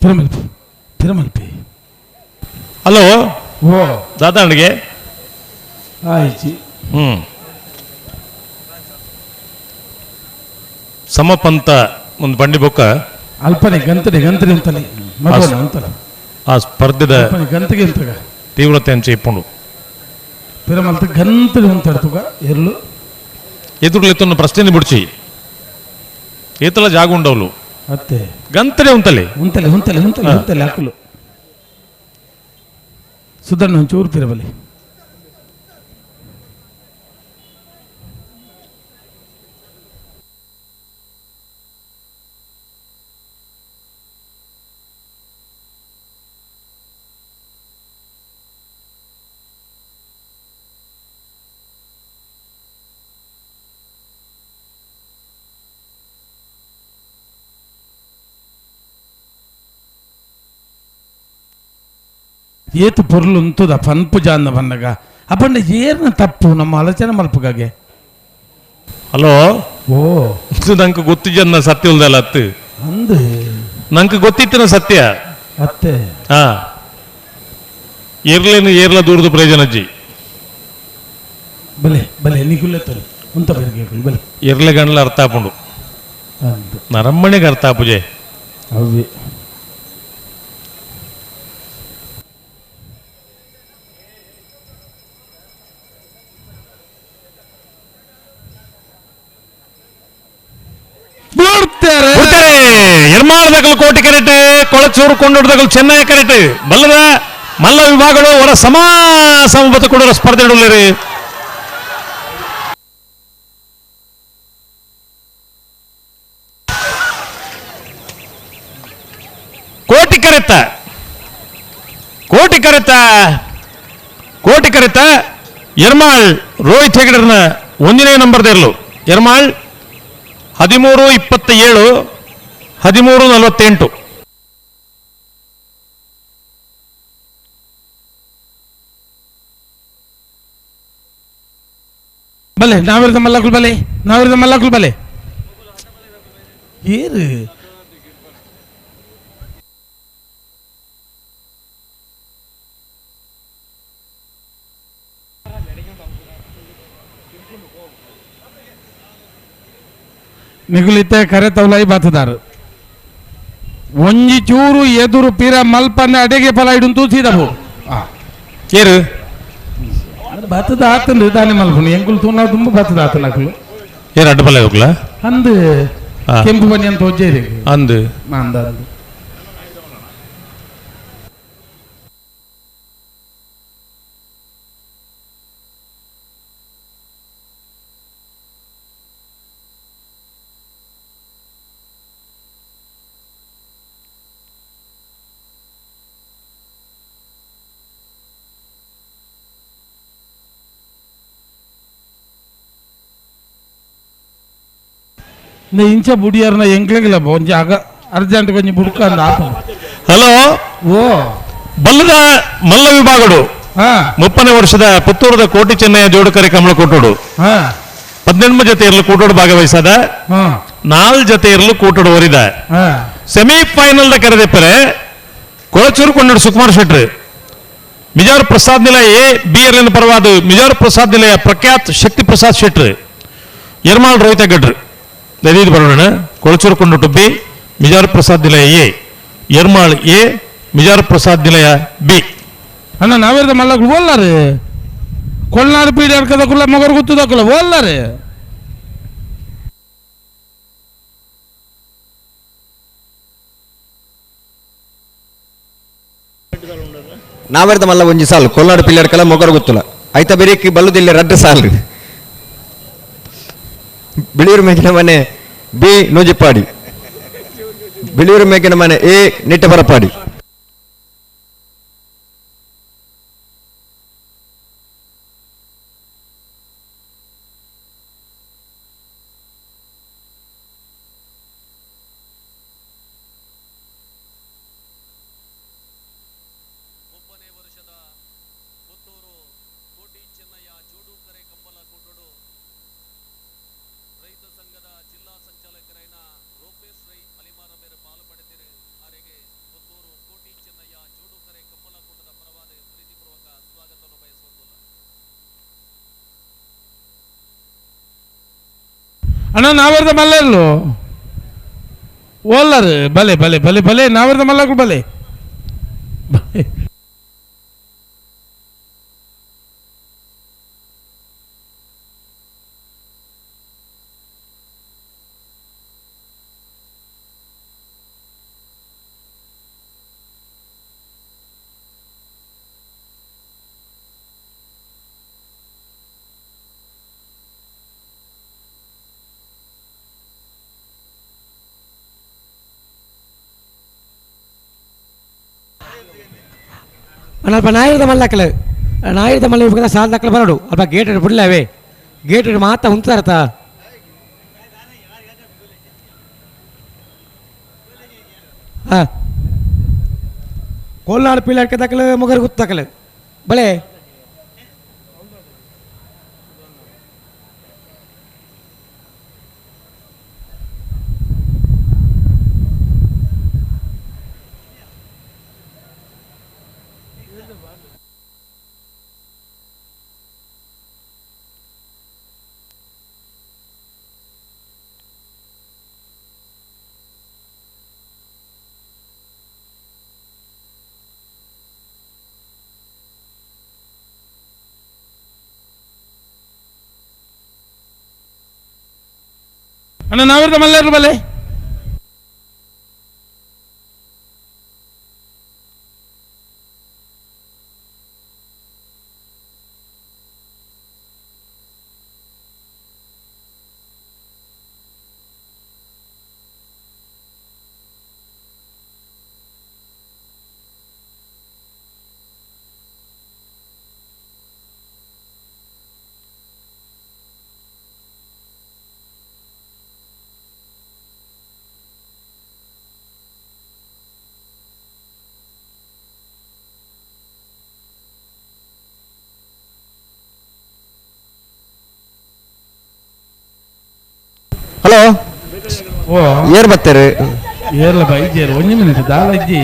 ತಿರುಮಲ್ಪಿ ತಿರುಮಲ್ಪಿ. ಹಲೋ ಓ ದಾದಾ ಅಣ್ಣಿಗೆ ಆಯ್ತು. ಸಮಪಂತ ಒಂದು ಬಂಡಿ ಬೊಕ್ಕ ಅಲ್ಪನೆ ಗಂತನೆ ಗಂತನೆ ಅಂತಲೇ ಮಗನ ಅಂತಲ ಆ ಸ್ಪರ್ಧೆದ ಗಂತಿಗೆ ಅಂತಗ ತೀವ್ರತೆ ಅಂಚೆ ಇಪ್ಪುಂಡು ಪಿರಮಲ್ತ ಗಂತನೆ ಅಂತಾಡ್ತುಗ ಎರ್ಲು ಎದುರುಲೆತ್ತೊಂದು ಪ್ರಶ್ನೆ ಬಿಡ್ಚಿ ಏತಲ ಜಾಗ ಉಂಡವಳು ಅತ್ತೆ ಗಂತನೆ ಉಂತಲೆ ಉಂತಲೆ ಉಂತಲೆ ಉಂತಲೆ ಉಂತಲೆ ಹಾಕಲು ಸುಧಣ್ಣ ಒಂಚೂರು ಪಿರಬಲಿ ಏತು ಪೊರ್ಲು ಉಂತುದ ಪನ್ಪು ಜಾಂದ ಬನ್ನಗ ಅಪ್ಪಂಡ ಏರ್ನ ತಪ್ಪು ನಮ್ಮ ಆಲೋಚನೆ ಮಲ್ಪುಗಾಗೆ. ಹಲೋ ಓ ನಂಗೆ ಗೊತ್ತಿಜನ್ನ ಸತ್ಯ ಉಲ್ದಲ್ಲ ಅತ್ತು ಅಂದು ನಂಗೆ ಗೊತ್ತಿತ್ತಿನ ಸತ್ಯ ಅತ್ತೆ. ಹಾ ಏರ್ಲೇನು ಏರ್ಲ ದೂರದ ಪ್ರಯೋಜನ ಅಜ್ಜಿ. ಬಲೆ ಬಲೆ ನಿಕುಲ್ಲೆ ತೋರಿ ಉಂತ ಬೆರಗೆ ಬಲೆ ಎರ್ಲೆ ಗಂಡ್ಲ ಅರ್ಥ ಆಪುಂಡು ನರಮ್ಮಣಿಗೆ ಅರ್ಥ ಆಪುಜೆ ಅವ್ವೆ. ಎರ್ಮಾಳದಗಲು ಕೋಟಿ ಕರೆಟ್ ಕೊಳಚೂರು ಕೊಂಡೊಡ್ದಗಲು ಚೆನ್ನೈ ಕರೆಟ್ ಬಲ್ಲದ ಮಲ್ಲ ವಿಭಾಗಗಳು ಹೊರ ಸಮ ಸಮಬತ್ತು ಕೊಡೋರ ಸ್ಪರ್ಧೆ ಇಡಲಿರಿ. ಕೋಟಿ ಕರೆತ ಕೋಟಿ ಕರೆತ ಕೋಟಿ ಕರೆತ ಎರ್ಮಾಳ್ ರೋಹಿತ್ ಹೆಗಡರ್ನ ಒಂದನೇ ನಂಬರ್ದಿರಲು ಎರ್ಮಾಳ್ 13:27 13:48. ಬಲೆ ನಾವಿರದ ಮಲ್ಲಕುಲ್ ಬಲೆ ನಾವಿರದ ಮಲ್ಲಕುಲ್ ಬಲೆ ಏರು ನಿಗುಲಿತೆ ಕರೆ ತವಲಾಯಿ ಬಾತದಾರು ಒಂಜಿ ಚೂರು ಎದುರು ಪೀರ ಮಲ್ಪನ್ನ ಅಡೆಗೆ ಫಲ ಇಡುಂತು ಸೀದವು ಏರು ಬತ್ತದ ಆತಂದು ದಾನಿ ಮಲ್ಪನು ಎಂಕುಲು ತೂನ ತುಂಬ ಬತ್ತದ ಆತನ ಅಕುಲು ಏರು ಅಡ್ಡ ಫಲ ಹೋಗ್ಲ ಅಂದು ಕೆಂಪು ಬನ್ನಿ ಅಂತ ಒಜ್ಜೆ ಇದೆ ಅಂದು ಅಂದ ಅಂದು ಇಂಚ ಬುಡಿಯಾರನ ಎಂಕ್ಲೆಗಿಲ್ಲ ಒಂಜಿ ಆಗ ಅರ್ಜೆಂಟ್ ಕೊಂಚ ಬುಡ್ಕ ಅಂದ ಆಪ. ಹಲೋ ಓ ಬಲ್ಲದ ಮಲ್ಲ ವಿಭಾಗಡು 30ನೇ ವರ್ಷದ ಪುತ್ತೂರದ ಕೋಟಿ ಚೆನ್ನಯ್ಯ ಜೋಡುಕರೆ ಕಮಲ ಕೊಟ್ಟೋಡು 18 ಜೊತೆ ಇರಲು ಕೂಟೋಡು ಭಾಗವಹಿಸದ 4 ಜೊತೆ ಇರಲು ಕೂಟೋಡು ಓರಿದ ಸೆಮಿಫೈನಲ್ the ಕರೆದೆಪ್ಪರೆ ಕೊಳಚೂರು ಕೊಂಡೋಡು ಸುಕುಮಾರ್ ಶೆಟ್ರು ಮಿಜಾರ್ ಪ್ರಸಾದ್ ನಿಲಯ ಎ ಬಿ ಎರ್ಲಿನ ಪರವಾದ ಮಿಜಾರ್ ಪ್ರಸಾದ್ ನಿಲಯ ಪ್ರಖ್ಯಾತ್ ಶಕ್ತಿ ಪ್ರಸಾದ್ ಶೆಟ್ರು ಎರ್ಮಾಳ್ ರೋಹಿತ ಗಡ್ರು ದಯವಿಟ್ಟು ಬರೋಣ. Kolachur Kondottu B Mijar Prasad Nilaya A Ermal A Mijar Prasad Nilaya B. ಅಣ್ಣ ನಾವೇರ್ದ ಮಲ್ಲಗಳು ಓಲ್ಲಾರೆ ಕೊಲ್ನಾಡು ಪೀಡಿ ಅಡ್ಕದಕ್ಕಲ್ಲ ಮೊಗರು ಗುತ್ತದಕ್ಕಲ್ಲ ಓಲ್ಲಾರೆ. ನಾವೇರ್ದ ಮಲ್ಲ ಒಂಜಿ ಸಾಲು ಕೊಲ್ನಾಡು ಪಿಲ್ಲಿ ಅಡ್ಕಲ್ಲ ಮೊಗರು ಗುತ್ತಲ್ಲ ಐತ ಬೆರೀಕಿ ಬಲ್ಲುದಿಲ್ಲ ರಡ್ಡು ಸಾಲು ಬಿಳಿಯೂರು ಮೇಗಿನ ಮನೆ ಬಿ ನೂಜಿಪ್ಪಾಡಿ ಬಿಳಿಯೂರು ಮೇಗಿನ ಮನೆ ಎ ನಿಟ್ಟಬರಪಾಡಿ. ಅಣ್ಣ ನಾವೇರ್ದ ಮಲ್ಲರ್ಲು ಓಲ್ಲರು ಬಲೆ ಬಲೆ ಬಲೆ ಬಲೆ ನಾವೇರ್ದ ಮಲ್ಲಗಳು ಬಲೆ ಅಲ್ಪ ನಾಯಿರದ ಮಲ್ಲಕ್ಕಲು ನಾಯಿರದ ಮಲ್ಲ ಇವಾಗ ಸಾಲ ದಾಖಲೆ ಬರೋಡು ಅಲ್ಪ ಗೇಟ್ ಬಿಡ್ಲವೇ ಗೇಟ್ ಮಾತಾ ಉಂತಾರತ ಹಾಂ. Kolnadu ಪಿಳ್ಳಾಡ್ಕೆ ತಕಲು ಮೊಗರು ಗುತ್ತಕಲು ಬಳೆ ಅಣ್ಣ ನಾವಿರ್ದ ಮಲ್ಲೇರ್ಲು ಬಲೆ ಹಲೋ ಓ ಏರ್ ಬತ್ತೇರು ಏರ್ಲ ಬೈಜೇರು ಒಂಜಿ ಮಿನಿಟ್ ದಾಲ ಇಜ್ಜಿ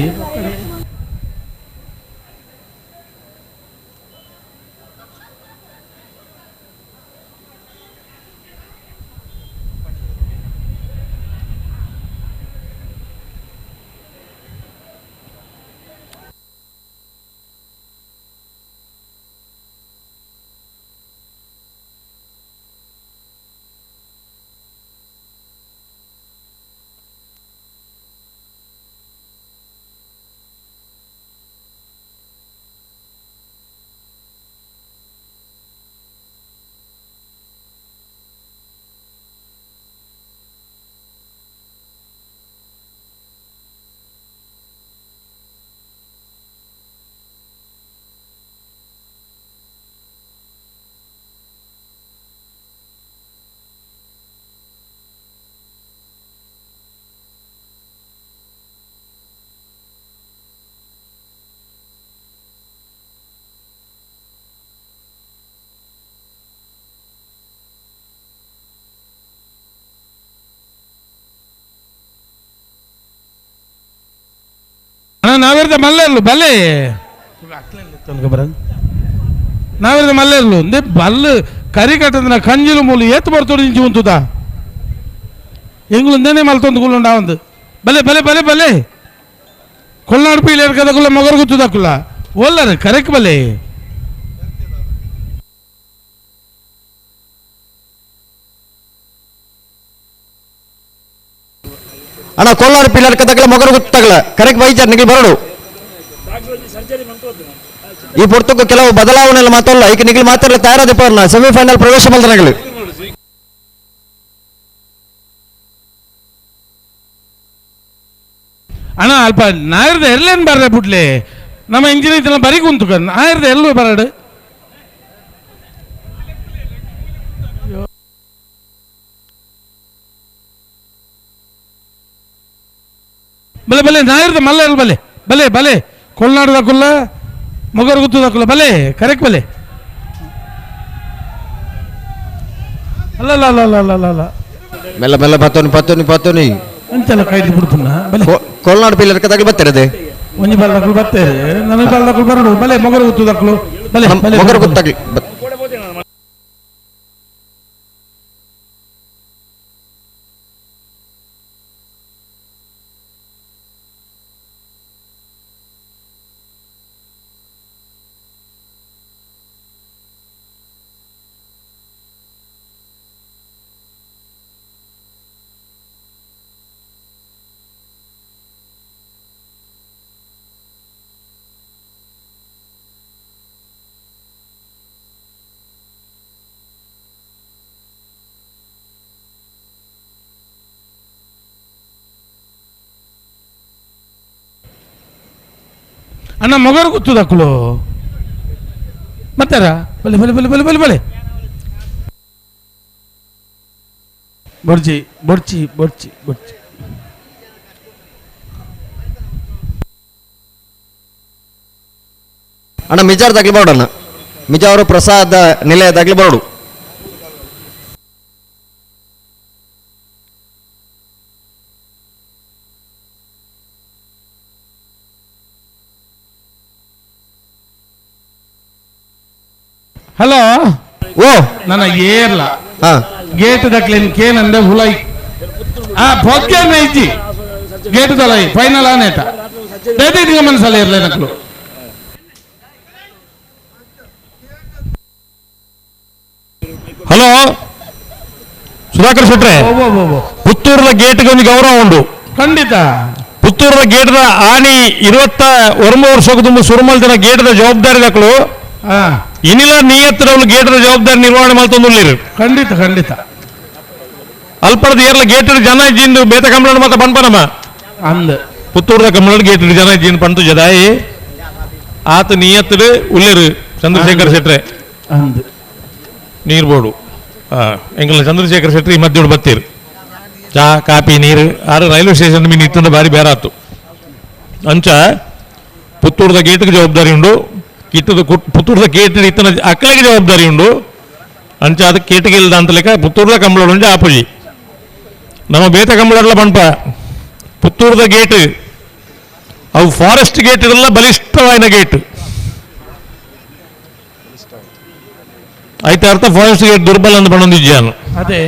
ಅಣ್ಣ ನಾವಿರ್ದ ಮಲ್ಲೇರ್ಲು ಬಲೆ ನಾವಿರ್ದ ಮಲ್ಲೇರ್ಲು ಒಂದೇ ಬಲ್ಲು ಕರಿ ಕಟ್ಟದ ಕಂಜಿಲು ಮೂಲು ಏತ್ ಬರ್ತೋಡು ಇಂಚು ಉಂತುದ ಎಂಗುಲು ಮಲ್ತೊಂದು ಕುಲ್ಲುಂಡ ಒಂದು ಬಲೆ ಬಲೆ ಬಲೆ ಬಲೆ ಕೊಲ್ನಾಡು ಪೀಲೇರ್ ಕದಕುಲ್ಲ ಮೊಗರು ಗುತ್ತುದಕ್ಕುಲ್ಲ ಓಲ್ಲರು ಕರೆಕ್ ಬಲೆ ಅಣ್ಣ ಕೊಲ್ನಾಡು ಪಿಲ್ಲರ್ ಕದಕಲ ಮೊಗರು ಗುತ್ತಗಲ ಕರೆಕ್ಟ್ ಬೈಚಾರ್ ನಿಗಲ್ ಬರಡು ಈ ಪೊರ್ತುಕು ಕೆಲವು ಬದಲಾವಣೆ ಮಾತಲ್ಲ ಈಗ ನಿಗಲ್ ಮಾತಾಡಲು ತಯಾರಾದ ಪರ್ನ ಸೆಮಿಫೈನಲ್ ಪ್ರವೇಶ ಮಲ್ದನಗಲು ಅಣ್ಣ ಅಲ್ಪ ನಾಯಿರ್ದ ಎಲ್ಲೇನು ಬರ್ರೆ ಬಿಡ್ಲಿ ನಮ್ಮ ಇಂಜಿನಿಯರ್ ಬರೀ ಕುಂತು ನಾಯಿರ್ದ ಎಲ್ಲೂ ಬರಡು ಬಲೆ ಬಲೆ ನಾಯಿರ್ದ ಮಲ್ಲ ಎಲ್ ಬಲೆ ಬಲೆ ಬಲೆ ಕೊಲ್ನಾಡು ದಾಕುಲ್ಲ ಮೊಗರು ಗುತ್ತು ದಾಕುಲ್ಲ ಬಲೆ ಕರೆಕ್ಟ್ ಬಲೆ ಅಲ್ಲ ಅಲ್ಲ ಅಲ್ಲ ಅಲ್ಲ ಅಲ್ಲ ಅಲ್ಲ ಮೆಲ್ಲ ಮೆಲ್ಲ ಪತ್ತೋನಿ ಪತ್ತೋನಿ ಪತ್ತೋನಿ ಅಂತೆಲ್ಲ ಕೈಲಿ ಬಿಡ್ಪುನ ಬಲೆ ಕೊಲ್ನಾಡು ಪಿಲ್ಲರ್ ಕದಕಲು ಬತ್ತಿರದೆ ಒಂಜಿ ಬಾಲ್ ದಾಕಲು ಬತ್ತೇರೆ ನನಗೆ ಬಾಲ್ ದಾಕಲು ಬರಡು ಬಲೆ ಮೊಗರು ಗುತ್ತು ದಾಕಲು ಬಲೆ ಬಲೆ ಮೊಗರು ಗುತ್ತಾಗಲಿ ಅಣ್ಣ ಮೊಗರು ಗುತ್ತುದಕ್ಕಲು ಮತ್ತಾರ ಬಲೆ ಬಲೆ ಬಲೆ ಬಲೆ ಬಲೆ ಬಲೆ ಬೊರ್ಜಿ ಬೊರ್ಚಿ ಬೊರ್ಚಿ ಬೊರ್ಚಿ. ಅಣ್ಣ ಮಿಜಾರ್ ದಾಗ್ಲಿ ಬರೋಡಣ್ಣ ಮಿಜಾರು ಪ್ರಸಾದ ನಿಲಯದಾಗ್ಲಿ ಬರೋಡು. ಹಲೋ ಓ ನನ್ನ ಏರ್ಲ ಗೇಟ್ ದಕ್ಲಿನ್ ಕೇನಂದೆ ಹುಲೈ ಆ ಭೋಗ್ಯ ಇಜ್ಜಿ ಗೇಟ್ ದಲೈ ಫೈನಲ್ ಆನೇಟ ಬೇತೆ ಮನಸಲ್ಲ ಇರ್ಲೆ ನಕ್ಲು. ಹಲೋ ಸುಧಾಕರ್ ಶೆಟ್ರೆ, ಪುತ್ತೂರ್ದ ಗೇಟ್ಗೆ ಒಂದು ಗೌರವ ಉಂಡು. ಖಂಡಿತ ಪುತ್ತೂರ್ದ ಗೇಟ್ದ ಆನಿ 29 ವರ್ಷಕ್ಕೆ ತುಂಬ ಸುರುಮಲ್ ದಿನ ಗೇಟ್ದ ಜವಾಬ್ದಾರಿ ದಕ್ಕಲು ಇನಿಲ ನಿಯತ್ತರವಳು ಗೇಟ್ದ ಜವಾಬ್ದಾರಿ ನಿರ್ವಹಣೆ ಮಾಡ್ತೊಂದುಳ್ಳಿರು. ಖಂಡಿತ ಖಂಡಿತ ಅಲ್ಪರದ ಏರ್ಲ ಗೇಟ್ ಜನ ಇಜ್ಜಿಂದು ಬೇತ ಕಂಬಳ ಮಾತ ಪನ್ಪನಮ್ಮ ಅಂದ ಪುತ್ತೂರ್ದ ಕಂಬಳ ಗೇಟ್ ಜನ ಇಜ್ಜಿಂದು ಪಂತು ಜದಾಯಿ ಆತ ನಿಯತ್ತರು ಉಳ್ಳೇರು ಚಂದ್ರಶೇಖರ್ ಶೆಟ್ರೆ ಅಂದ್ ನೀರು ಬೋಡು ಎಂಗಲ ಚಂದ್ರಶೇಖರ್ ಶೆಟ್ಟಿ ಈ ಮಧ್ಯೆ ಬತ್ತೀರು ಚಾ ಕಾಪಿ ನೀರು ಆರು ರೈಲ್ವೆ ಸ್ಟೇಷನ್ ಮೀನು ಇತ್ತಂದ ಬಾರಿ ಬೇರಾತು. ಅಂಚ ಪುತ್ತೂರ್ದ ಗೇಟ್ಗೆ ಜವಾಬ್ದಾರಿ ಉಂಡು, ಕಿಟ್ಟದ ಪುತ್ತೂರ್ದ ಗೇಟ್ ಇತ್ತನ ಅಕ್ಕಲಿಗೆ ಜವಾಬ್ದಾರಿ ಉಂಡು. ಅಂಚ ಅದಕ್ಕೆ ಕೇಟಿಗೆ ಇಲ್ಲದ ಅಂತ ಲೆಕ್ಕ ಪುತ್ತೂರ್ದ ಕಂಬಳ ಉಂಜ ಆಪುಜಿ ನಮ್ಮ ಬೇತ ಕಂಬಳಲ್ಲ ಪಂಪ ಪುತ್ತೂರ್ದ ಗೇಟ್ ಅವು ಫಾರೆಸ್ಟ್ ಗೇಟ್ ಇರಲ್ಲ, ಬಲಿಷ್ಠವಾದ ಗೇಟ್ ಆಯ್ತಾ ಅರ್ಥ. ಫಾರೆಸ್ಟ್ ಗೇಟ್ ದುರ್ಬಲ ಅಂತ ಬಂದಿದ್ಯಾನು ಅದೇ.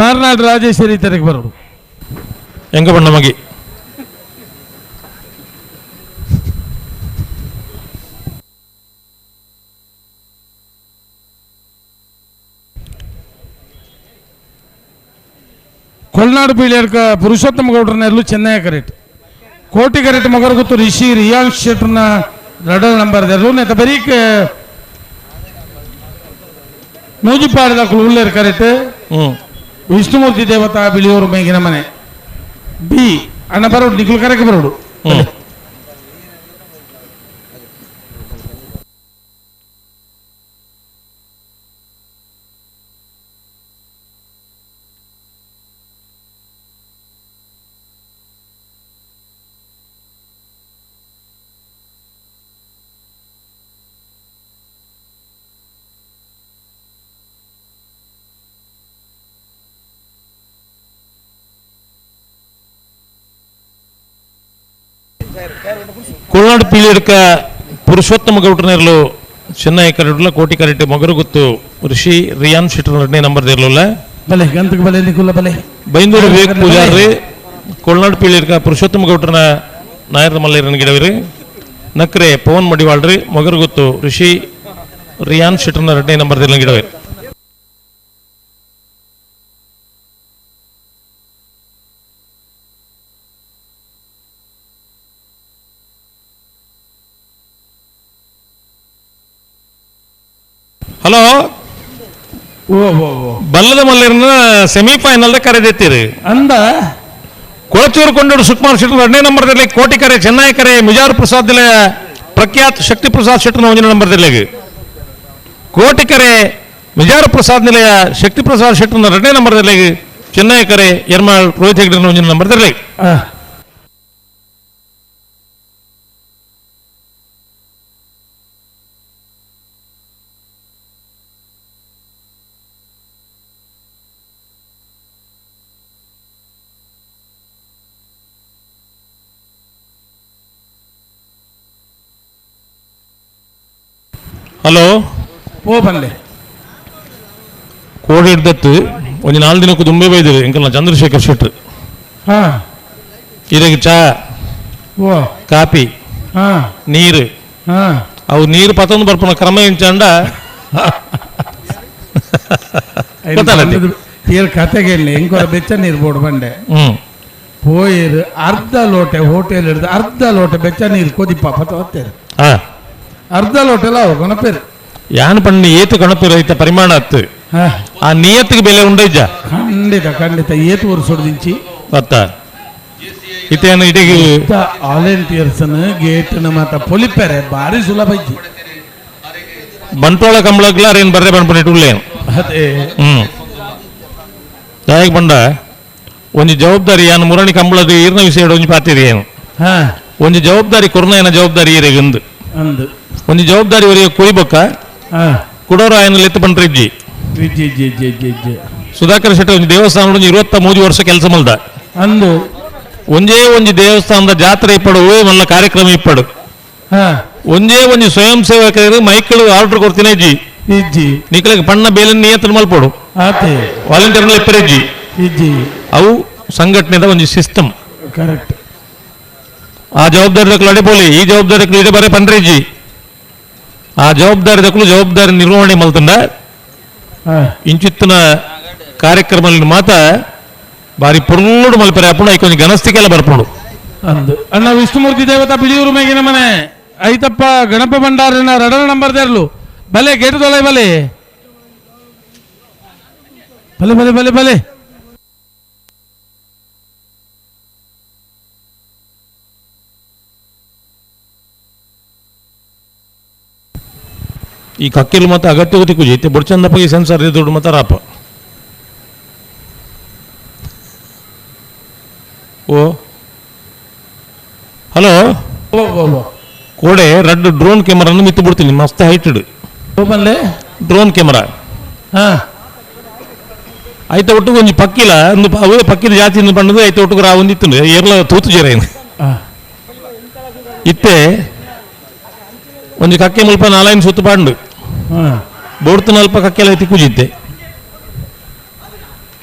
ಮಾರ್ನಾಡ್ ರಾಜೇಶ್ವರಿ ತರಗೆ ಬರೋಡು ಹೆಂಗ ಬಣ್ಣ ಮಗಿ ಕೊಲ್ನಾಡು ಪೀಳಿಯರ್ಕ ಪುರುಷೋತ್ತಮ ಗೌಡ್ರನ್ನೆಲ್ಲೂ ಚೆನ್ನೈ ಕರೆಕ್ಟ್ ಕೋಟಿ ಕರೆಕ್ಟ್ ಮಗರ್ ಗೊತ್ತು ರಿಷಿ ರಿಯಾನ್ ಶೆಟ್ರನ್ನ ರಡಲ್ ನಂಬರ್ ದೆರ್ಲು ನೆತ ಬರೀಕ್ ನೂಜಿಪಾಡಿದ ಉಳ್ಳೇರು ಕರೆಕ್ಟ್ ವಿಷ್ಣುಮೂರ್ತಿ ದೇವತಾ ಬಿಳಿಯೂರು ಮೇಗಿನ ಮನೆ ಬಿ ಅಣ್ಣ ಬರೋಡು ನಿಖಿಲ್ ಕರೆಕ್ ಬರೋಡು. ಕೊಲ್ನಾಡು ಪೀಳಿಯರ್ಕ ಪುರುಷೋತ್ತಮ ಗೌಡ್ರನೆರ್ಲು ಚೆನ್ನೈ ಕರೆಡ್ಲ ಕೋಟಿ ಕರೆಟ್ ಮೊಗರುಗುತ್ತು ಋಷಿ ರಿಯಾನ್ ಶೆಟ್ಟರ್ ಎರಡನೇ ನಂಬರ್ ದೇರ್ಲುಲ್ಲ ಬಲೆ ಗಂತಕ್ಕೆ ಬಲೆ ನಿಕುಲ್ಲ ಬಲೆ ಬೈಂದೂರು ವಿವೇಕ್ ಪೂಜಾರಿ ಕೊಲ್ನಾಡು ಪೀಳಿಯರ್ಕ ಪುರುಷೋತ್ತಮ ಗೌಡ್ರನ ನಾಯರ್ ಮಲ್ಲೇರನ ಗಿಡವಿರಿ ನಕ್ರೆ ಪವನ್ ಮಡಿವಾಳ್ರಿ ಮೊಗರುಗುತ್ತು ಋಷಿ ರಿಯಾನ್ ಶೆಟ್ಟರ್ನ ಎರಡನೇ ನಂಬರ್ ದೇರ್ಲ ಗಿಡವಿರಿ. ಹಲೋ ಬಲ್ಲದ ಮಲ್ಲೇರನ್ನ ಸೆಮಿಫೈನಲ್ ಕರೆದೆತ್ತೀರಿ ಅಂದ ಕೊಳಚೂರು ಕೊಂಡೋಡು ಸುಕುಮಾರ್ ಶೆಟ್ಟರ್ ಎರಡನೇ ನಂಬರ್ದಲ್ಲಿ ಕೋಟಿ ಕರೆ ಚೆನ್ನೈ ಕರೆ ಮಿಜಾರ್ ಪ್ರಸಾದ್ ಪ್ರಖ್ಯಾತ್ ಶಕ್ತಿ ಪ್ರಸಾದ್ ಶೆಟ್ಟರ್ ಒಂದನೇ ನಂಬರ್ದಲ್ಲಿ ಕೋಟಿ ಕರೆ ಮಿಜಾರ್ ಪ್ರಸಾದ್ ನಿಲಯ ಶಕ್ತಿ ಪ್ರಸಾದ್ ಶೆಟ್ಟರ್ ಎರಡನೇ ನಂಬರ್ದಲ್ಲಿ ಚೆನ್ನೈ ಕರೆ ಯರ್ಮಾಳ್ ರೋಹಿತ್ ಹೆಗ್ಡೆ ಒಂದನೇ ನಂಬರ್ದಲ್ಲಿ. ಹಲೋ ಓ ಬನ್ನಿ ಕೋಡಿ ಹಿಡ್ದತ್ತು ಒಂದು 4 ದಿನಕ್ಕೂ ದುಂಬೆ ಬೈದಿರಿ ಎಂಕಲ್ನ ಚಂದ್ರಶೇಖರ್ ಶೆಟ್ರು ಇದಕ್ಕೆ ಚಾ ಓ ಕಾಪಿ ನೀರು ಅವು ನೀರು ಪತ್ತೊಂದು ಬರ್ಪಣ ಕ್ರಮ ಎಂಚಂಡ ಕತೆಗೆ ಎಂಕೊರ ಬೆಚ್ಚ ನೀರು ಬೋಡು ಬಂಡೆ ಪೋಯಿರು ಅರ್ಧ ಲೋಟೆ ಹೋಟೆಲ್ ಹಿಡಿದು ಅರ್ಧ ಲೋಟೆ ಬೆಚ್ಚ ನೀರು ಕೊದಿಪ್ಪ ಪತ್ತ ಹೊತ್ತೇರು ಅರ್ಧ ಲೋಟೆಲ್ಲ ಅವು ಗಣಪೇರು ಯಾನ್ ಪಣ್ಣಿ ಏತು ಗಣಪೇರು ಐತ ಪರಿಮಾಣ ಅತ್ತು ಆ ನಿಯತ್ತಿಗೆ ಬೆಲೆ ಉಂಡೈಜ ಖಂಡಿತ ಖಂಡಿತ ಏತು ವರ್ಷ ಅತ್ತ ಇತೇನು ಇಡೀ ವಾಲಂಟಿಯರ್ಸ್ ಗೇಟ್ ಮಾತ ಪೊಲಿಪೆರೆ ಭಾರಿ ಸುಲಭ ಇಜ್ಜಿ ಬಂಟ್ವಾಳ ಕಂಬಳಗ್ಲ ಅರೇನು ಬರ್ರೆ ಬಂದ್ಬಿಟ್ಟು ಉಳ್ಳೇನು ಅದೇ ದಾಯಕ್ ಬಂಡ ಒಂಜಿ ಜವಾಬ್ದಾರಿ ಯಾನು ಮುರಣಿ ಕಂಬಳದ ಈರ್ನ ವಿಷಯ ಒಂಜಿ ಪಾತಿರಿ ಏನು ಒಂಜಿ ಜವಾಬ್ದಾರಿ ಕೊರ್ನಾಯನ ಜವಾಬ್ದಾರಿ ಈರೆಗಂದು ಒಂಜಿ ಜವಾಬ್ದಾರಿ ಅವರಿಗೆ ಕುಯ್ಬೊಕ್ಕ ಕುಡೋರ ಆಯನ ಲೆತ್ತು ಪಂಡ್ರಿಜ್ಜಿ ಸುಧಾಕರ್ ಶೆಟ್ಟಿ ಒಂಜಿ ದೇವಸ್ಥಾನ ಒಂಜಿ 23 ವರ್ಷ ಕೆಲಸ ಮಲ್ದ ಅಂದು ಒಂಜೇ ಒಂಜಿ ದೇವಸ್ಥಾನದ ಜಾತ್ರೆ ಇಪ್ಪಡು ಮಲ್ಲ ಕಾರ್ಯಕ್ರಮ ಇಪ್ಪಡು ಒಂಜೇ ಒಂಜಿ ಸ್ವಯಂ ಸೇವಕರು ಮೈಕ್ಗಳು ಆರ್ಡರ್ ಕೊಡ್ತೀನಿ ಇಜ್ಜಿ ಇಜ್ಜಿ ನಿಕಲಿಗೆ ಪಣ್ಣ ಬೇಲನ್ನು ನಿಯಂತ್ರಣ ಮಲ್ಪಡು ವಾಲಂಟಿಯರ್ ಇಪ್ಪರಿಜ್ಜಿ ಇಜ್ಜಿ ಅವು ಸಂಘಟನೆದ ಒಂಜಿ ಸಿಸ್ಟಮ್ ಕರೆಕ್ಟ್. ಆ ಜವಾಬ್ದಾರಿ ದಕ್ಕಲು ಅಡೆಪೋಲಿ ಈ ಜವಾಬ್ದಾರಿ ಇಡೆ ಬರೇ ಪಂಡ್ರಿಜ್ಜಿ ಆ ಜವಾಬ್ದಾರಿ ದಕ್ಕಲು ಜವಾಬ್ದಾರಿ ನಿರ್ವಹಣೆ ಮಲ್ತಂಡ ಇಂಚಿತ್ತಿನ ಕಾರ್ಯಕ್ರಮದಲ್ಲಿ ಮಾತ ಬಾರಿ ಪುರ್ಲುಡು ಮಲ್ಪರೆ ಅಪ್ಪಣ ಐಕೊಂಜಿ ಗಣಸ್ತಿಕೆಲ್ಲ ಬರ್ಪುಂಡು ಅಂದು. ಅಣ್ಣ ವಿಷ್ಣುಮೂರ್ತಿ ದೇವತಾ ಬಿಳಿಯೂರು ಮೇಗಿನ ಮನೆ ಐತಪ್ಪ ಗಣಪ ಭಂಡಾರನ ರಡನ ನಂಬರ್ ದೇರ್ಲು ಬಲೆ ಗೇಟು ದೊಲೆ ಬಲೆ ಬಲೆ ಬಲೆ ಬಲೆ ಬಲೆ ಈ ಕಕ್ಕಿಲು ಮತ್ತು ಅಗತ್ಯ ತಿಕ್ಕುಜಿ ಇತ್ತೆ ಬೊಡ್ಚಂದಪ್ಪ ಈ ಸೆನ್ಸರ್ ದುಡ್ಡು ಮತ್ತು ರಾಪ ಓ ಹಲೋ ಕೋಡೆ ರಡ್ಡು ಡ್ರೋನ್ ಕ್ಯಾಮರಾನು ಮಿತ್ತು ಬಿಡ್ತೀನಿ ಮಸ್ತ್ heighted drone camera ಐತ ಒಟ್ಟು ಒಂಜಿ ಪಕ್ಕಿಲ ಒಂದು ಅವೇ ಪಕ್ಕಿದ ಜಾತಿ ಪಂಡದು ಐತ ಒಟ್ಟು ರಾ ಒಂದಿತ್ತು ಏರ್ಲ ತೂತು ಜೇರ ಇತ್ತೆ ಒಂಜಿ ಕಕ್ಕೆ ಮುಲ್ಪ ನಾಲೈನ್ ಸುತ್ತು ಪಾಂಡು ಬೋಡ್ತು ನಲ್ಪ ಕಕ್ಕೆಲ್ಲ ತಿಕ್ಕುಜಿತ್ತೆ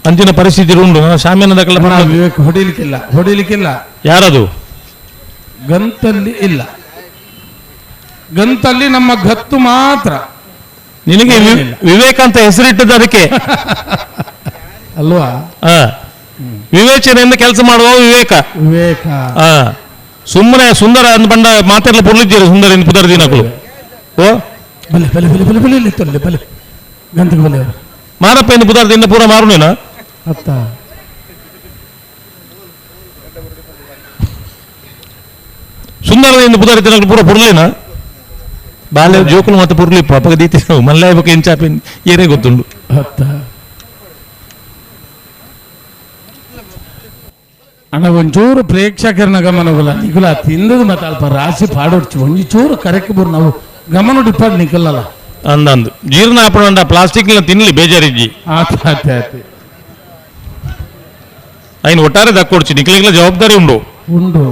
ಅಂಚಿನ ಪರಿಸ್ಥಿತಿ ಉಂಡು ಶಾಮಿಯಾನ ದಕ್ಕಲ ವಿವೇಕ್ ಹೊಡಿಲಿಕ್ಕಿಲ್ಲ ಹೊಡಿಲಿಕ್ಕಿಲ್ಲ ಯಾರದು ಗಂತಲ್ಲಿ ಇಲ್ಲ ಗಂತಲ್ಲಿ ನಮ್ಮ ಗತ್ತು ಮಾತ್ರ ನಿನಗೆ ವಿವೇಕ ಅಂತ ಹೆಸರಿಟ್ಟದ್ದು ಅದಕ್ಕೆ ಅಲ್ವಾ? ವಿವೇಚನೆಯಿಂದ ಕೆಲಸ ಮಾಡುವ ವಿವೇಕ ವಿವೇಕ ಸುಮ್ಮನೆ ಸುಂದರ ಅಂದ್ ಬಂಡ ಮಾತೆಲ್ಲ ಪುರ್ಲಿದ್ದೀರಿ ಸುಂದರ ಇನ್ನು ಪುದರ್ ದಿನಗಳು ಓ ಬಲೆ ಬಲೆ ಬಲೆ ಬಲೆ ಬಲೆ ತೊಲ್ಲೆ ಬಲೆ ಗಂತಕ್ಕೆ ಬಲೆ ಮಾರಪ್ಪ ಇನ್ನು ಪುದರ್ ದಿನ ಪೂರ ಮಾರು ನೀನು ಅತ್ತ ಸುಂದರ ಇನ್ನು ಪುದರ್ ದಿನಗಳು ಪೂರ ಪುರ್ಲಿನ ಬಾಲ್ಯ ಜೋಕುಲು ಮತ್ತೆ ಪುರ್ಲಿಪ್ಪ ಅಪ್ಪಗ ದೀತಿ ಮಲ್ಲಾಯ ಬೊಕ ಎಂಚಾಪ ಏರೇ ಗೊತ್ತುಂಡು ಅತ್ತ ಅಣ್ಣ ಒಂಚೂರು ಪ್ರೇಕ್ಷಕರನ್ನ ಗಮನವಿಲ್ಲ ನಿಖಲ ತಿಂದದು ಮತ್ತೆ ಅಲ್ಪ ರಾಶಿ ಪಾಡೊಡ್ಚು ಒಂಚೂರು ಕರೆಕ್ಟ್ ಬರ್ ನಾವು ಗಮನ ಡಿಪಾರ್ಟ್ ನಿಖಲಲ್ಲ ಅಂದಂದು ಜೀರ್ಣ ಆಪಣ ಪ್ಲಾಸ್ಟಿಕ್ ತಿನ್ಲಿ ಬೇಜಾರಿಜ್ಜಿ ಆತ ಆತ ಆತ ఆయన ಒಟ್ಟಾರೆ ದಕ್ಕೊಡ್ಚಿ ನಿಖಲಿಗೆಲ್ಲ ಜವಾಬ್ದಾರಿ ಉಂಡು ಉಂಡು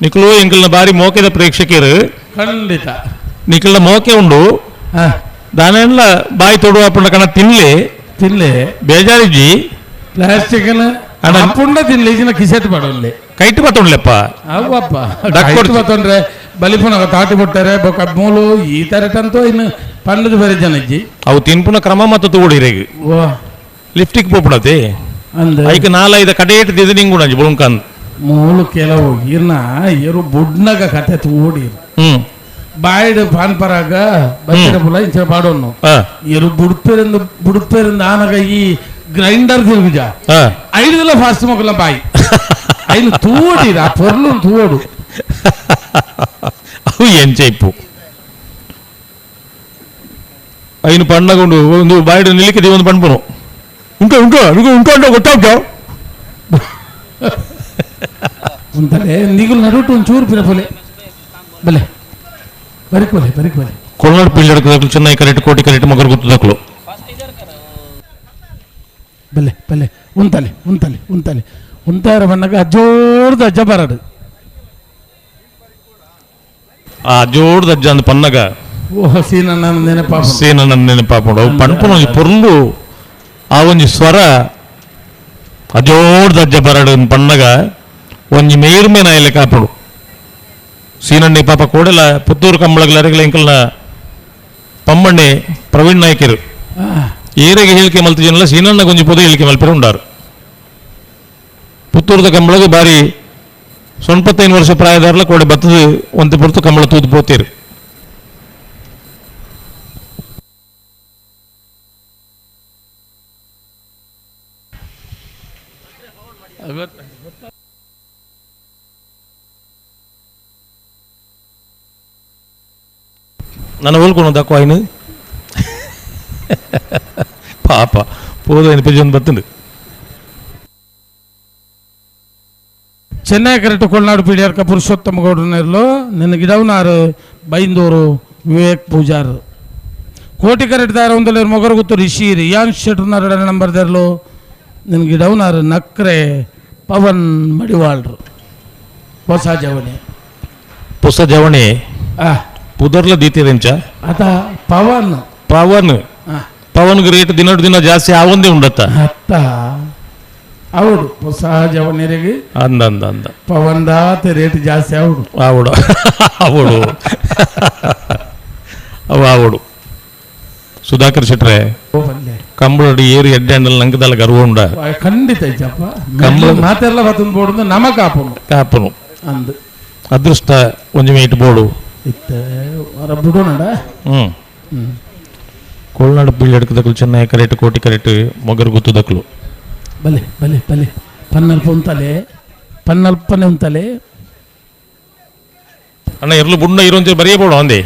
ನಿಖಲು ಎಂಕಲ್ನ ಬಾರಿ ಮೋಕೆದ ಪ್ರೇಕ್ಷಕರು ಖಂಡಿತ ನಿಖಲ್ನ ಮೋಕೆ ಉಂಡು ದಾನೆಲ್ಲ ಬಾಯಿ ತೊಡು ಅಪ್ಪಣ ಕಣ ತಿನ್ಲಿ ತಿನ್ಲಿ ಬೇಜಾರಿಜ್ಜಿ ಪ್ಲಾಸ್ಟಿಕ್ ಅಪ್ಪುಂಡ ತಿನ್ಲಿ ಈಗಿನ ಕಿಸೆಟ್ ಪಾಡೊಲ್ಲಿ ಕೈಟ್ ಬತ್ತೊಂಡ್ಲೆಪ್ಪ ಅವಪ್ಪ ಕೈಟ್ ಬತ್ತೊಂಡ್ರೆ ಬಲಿಪುನಗ ತಾಟಿ ಬಿಟ್ಟಾರೆ ಬೊಕ ಮೂಲು ಈ ತರಟಂತೂ ಇನ್ನು ಪಂಡದ ಬೇರೆ ಜನಜ್ಜಿ ಅವು ತಿನ್ಪುನ ಕ್ರಮ ಮತ್ತು ತೂಡಿರೇಗ ಲಿಫ್ಟಿಗೆ ಪೋಪುಡತೆ ಐಕ ನಾಲೈದ ಕಡೇಟ್ ದಿದ ನಿಂಗುಣಂಜಿ ಬುಳುಂಕನ್ ಮೂಲು ಕೆಲವು ಇರ್ನ ಏರು ಬುಡ್ನಗ ಕತೆ ತೂಡಿ ಬಾಯಿಡ್ ಪಾನ್ ಪರಾಗ ಬಚ್ಚಿನ ಪುಲ ಇಂಚಿನ ಪಾಡೋನು ಏರು ಬುಡ್ಪೆರಿಂದ ಬುಡ್ಪೆರಿಂದ ಆನಗ ಈ ಗ್ರೈಂಡರ್ ತಿರುಗುಜ ಐದುಲ ಫಾಸ್ಟ್ ಮೊಗಲ ಬಾಯಿ ಐನು ತೂಡಿ ಆ ಪೊರ್ಲು ತೂಡು ಅವು ಎಂಚೈಪು ಐನು ಪಣ್ಣಗೊಂಡು ಒಂದು ಬಾಯಿಡು ನಿಲ್ಲಿಕ್ಕೆ ಒಂದು ಪಣ್ಪುನು ಉಂಟು ಉಂಟು ಉಂಟು ಉಂಟು ಗೊತ್ತಾಗ್ತಾವ ఉంటలే నీకులు నడుటు ಒಂಚೂರು ಪಿರಪೊಲೆ ಬಲೆ ಬರಿಕ್ ಬಲೆ ಬರಿಕ್ ಬಲೆ ಕೊಲ್ನಾಡು ಪಿಳ್ಳಡ್ಕ ದಕ್ಕಲು ಚೆನ್ನೈ ಕರೆಕ್ಟ್ ಕೋಟಿ ಕರೆಕ್ಟ್ ಮಗರು ಗುತ್ತು ದಕ್ಕಲು ಬಲೆ ಬಲೆ ಉಂತಲೆ ಉಂತಲೆ ಉಂತಲೆ ಉಂತಾರ ಬಣ್ಣಗ ಅಜ್ಜೋರ್ದ ಅಜ್ಜ ಬರಡು ಆ ಜೋರ್ದ ಅಜ್ಜ ಅಂದ್ ಪನ್ನಗ ಓ ಸೀನಣ್ಣ ನೆನಪಾಪ ಸೀನಣ್ಣ ನೆನಪಾಪುಂಡು ಅವು ಪಣ್ಪುನ ಒಂಜಿ ಪೊರ್ಲು ಆ ಒಂಜಿ ಸ್ವರ ಅಜೋರ್ದ ಅಜ್ಜ ಬರಡು ಪನ್ನಗ ಒಂಜಿ ಮೇರ್ಮೆ ನಾಯಿಲೆ ಕಾಪುಡು ಸೀನಣ್ಣಿ ಪಾಪ ಕೂಡಲ ಪುತ್ತೂರು ಕಂಬಳಗಳ ಅರಗಲ ಎಂಕಲ್ನ ಪಮ್ಮಣ್ಣೆ ಪ್ರವೀಣ್ ನಾಯ್ಕರು ಏರೆಗೆ ಹೇಳಿಕೆ ಮಲ್ತಿಜನಲ್ಲ ಸೀನಣ್ಣ ಗೊಂಜಿ ಪೊದು ಹೇಳಿಕೆ ಮಲ್ಪೆರ ಉಂಡಾರು ಪುತ್ತೂರದ ಕಂಬಳಗ ಬಾರಿ 95 ವರ್ಷ ಪ್ರಾಯದಾರಲ ಕೋಡೆ ಬತ್ತದ ಒಂತೆ ಪೊರ್ತು ಕಂಬಳ ತೂದು ಪೋತೀರು. ನನ್ನ ಹೋಲ್ಕೊಂಡು ದಕ್ಕೋ ಆಯ್ನು ಪಾಪ ಪೋದು ఆయన పెజన్ ಬತ್ತಂಡು. Chennai correct Kolnadu ಪೀಡಿಯರ್ಕ ಪುರುಷೋತ್ತಮ ಗೌಡನೆರ್ಲು ನಿನ್ನ ಗಿಡವನಾರು ಬೈಂದೂರು ವಿವೇಕ್ ಪೂಜಾರ್ ಕೋಟಿ ಕರೆಕ್ಟ್ ದಾರ ಒಂದಲೇರು ಮೊಗರು ಗೊತ್ತು ರಿಷಿ ರಿಯಾನ್ ಶೆಟ್ರನ್ನ ಎರಡನೇ ನಂಬರ್ ದೇರ್ಲು ನಿನ್ನ ಗಿಡವನಾರು ನಕ್ರೆ ಪವನ್ ಮಡಿವಾಳ್ರು ಹೊಸ ಜವಣಿ ಹೊಸ ಜವಣಿ ಪುದರ್ಲ ದೀತಿರೆಂಚ ಅದ ಪವನ್ ಪವನ್ ಪವನ್ಗೆ ರೇಟ್ ದಿನ ದಿನ ಜಾಸ್ತಿ ಆವಂದೇ ಉಂಡತ್ತ ಅತ್ತ అవుడు ಸಹಜವನಿರಿಗೆ ಅಂದ ಅಂದ ಅಂದ ಪವನ್ ದಾತ ರೇಟ್ ಜಾಸ್ತಿ అవుడు ಆವಡು ಆವಡು ಅವ ಆವಡು ಸುಧಾಕರ್ ಶೆಟ್ರೆ ಕಂಬಳಡಿ ಏರು ಎಡ್ಡೆ ನಂಗದಲ್ಲ ಗರ್ವ ಉಂಡ ಖಂಡಿತ ಐತಪ್ಪ ಕಂಬಳ ಮಾತೆಲ್ಲ ಬತ್ತಂದು ಬೋಡು ನಮ ಕಾಪುನು ಕಾಪುನು ಅಂದು ಅದೃಷ್ಟ ಒಂಜಿ ಮೇಟ್ ಬೋಡು ಇತ್ತ ಹೊರ ಬಿಡೋಣ ಹ್ಞೂ ಕೊಳ್ನಾಡು ಬೀಳ್ ಚೆನ್ನೈ ಕರೆಕ್ಟ್ ಕೋಟಿ ಕರೆಕ್ಟ್ ಮೊಗರು ಗುತ್ತದಕ್ಲು ಬಲೆ ಬಲೆ ಬಲೆ ಪನ್ನಲ್ಪ ಉಂತಲೆ ಪನ್ನಲ್ಪನೆ ಉಂತಲೆ ಅಣ್ಣ ಇರ್ಲು ಬುಣ್ಣ ಇರೋಂಚ ಬರೆಯಬೋಡು ಅಂದೆ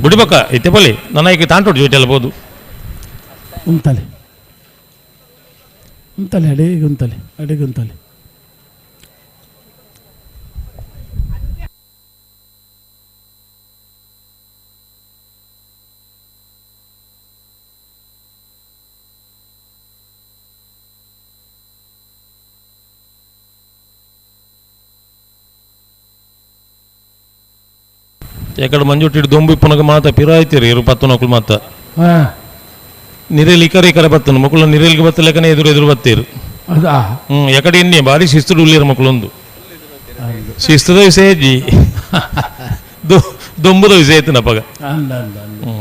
ಬುಡಿಬಕ್ಕ ಇತ್ತೆ ಬಲಿ ನನ್ನ ಈಗ ತಾಂಟೋಡು ಜೊತೆ ಬೋದು ಉಂತಲೆ ಉಂತಲೆ ಅಡಿಗೆ ಉಂತಲೆ ಅಡಿಗೆ ಉಂತಲೆ ಎಕಡೆ ಮಂಜುಟ್ಟಿಡು ದೊಂಬು ಇಪ್ಪನಗ ಮಾತ ಪಿರಾಯ್ತೀರಿ ಇರು ಪತ್ತು ನೊಕ್ಲು ಮಾತ ನಿರೇಲಿ ಇಕರೆ ಇಕರೆ ಬತ್ತನು ಮಕ್ಕಳು ನಿರೇಲಿಗೆ ಬತ್ತಲೇಕನೆ ಎದುರು ಎದುರು ಬತ್ತೀರು ಹ್ಞೂ ಎಕಡೆ ಇನ್ನೇ ಭಾರಿ ಶಿಸ್ತು ಉಳ್ಳೀರು ಮಕ್ಕಳೊಂದು ಶಿಸ್ತದ ವಿಷಯ ಜಿ ದೊಂಬುದ ವಿಷಯ ಐತನಪ್ಪಗ ಹ್ಞೂ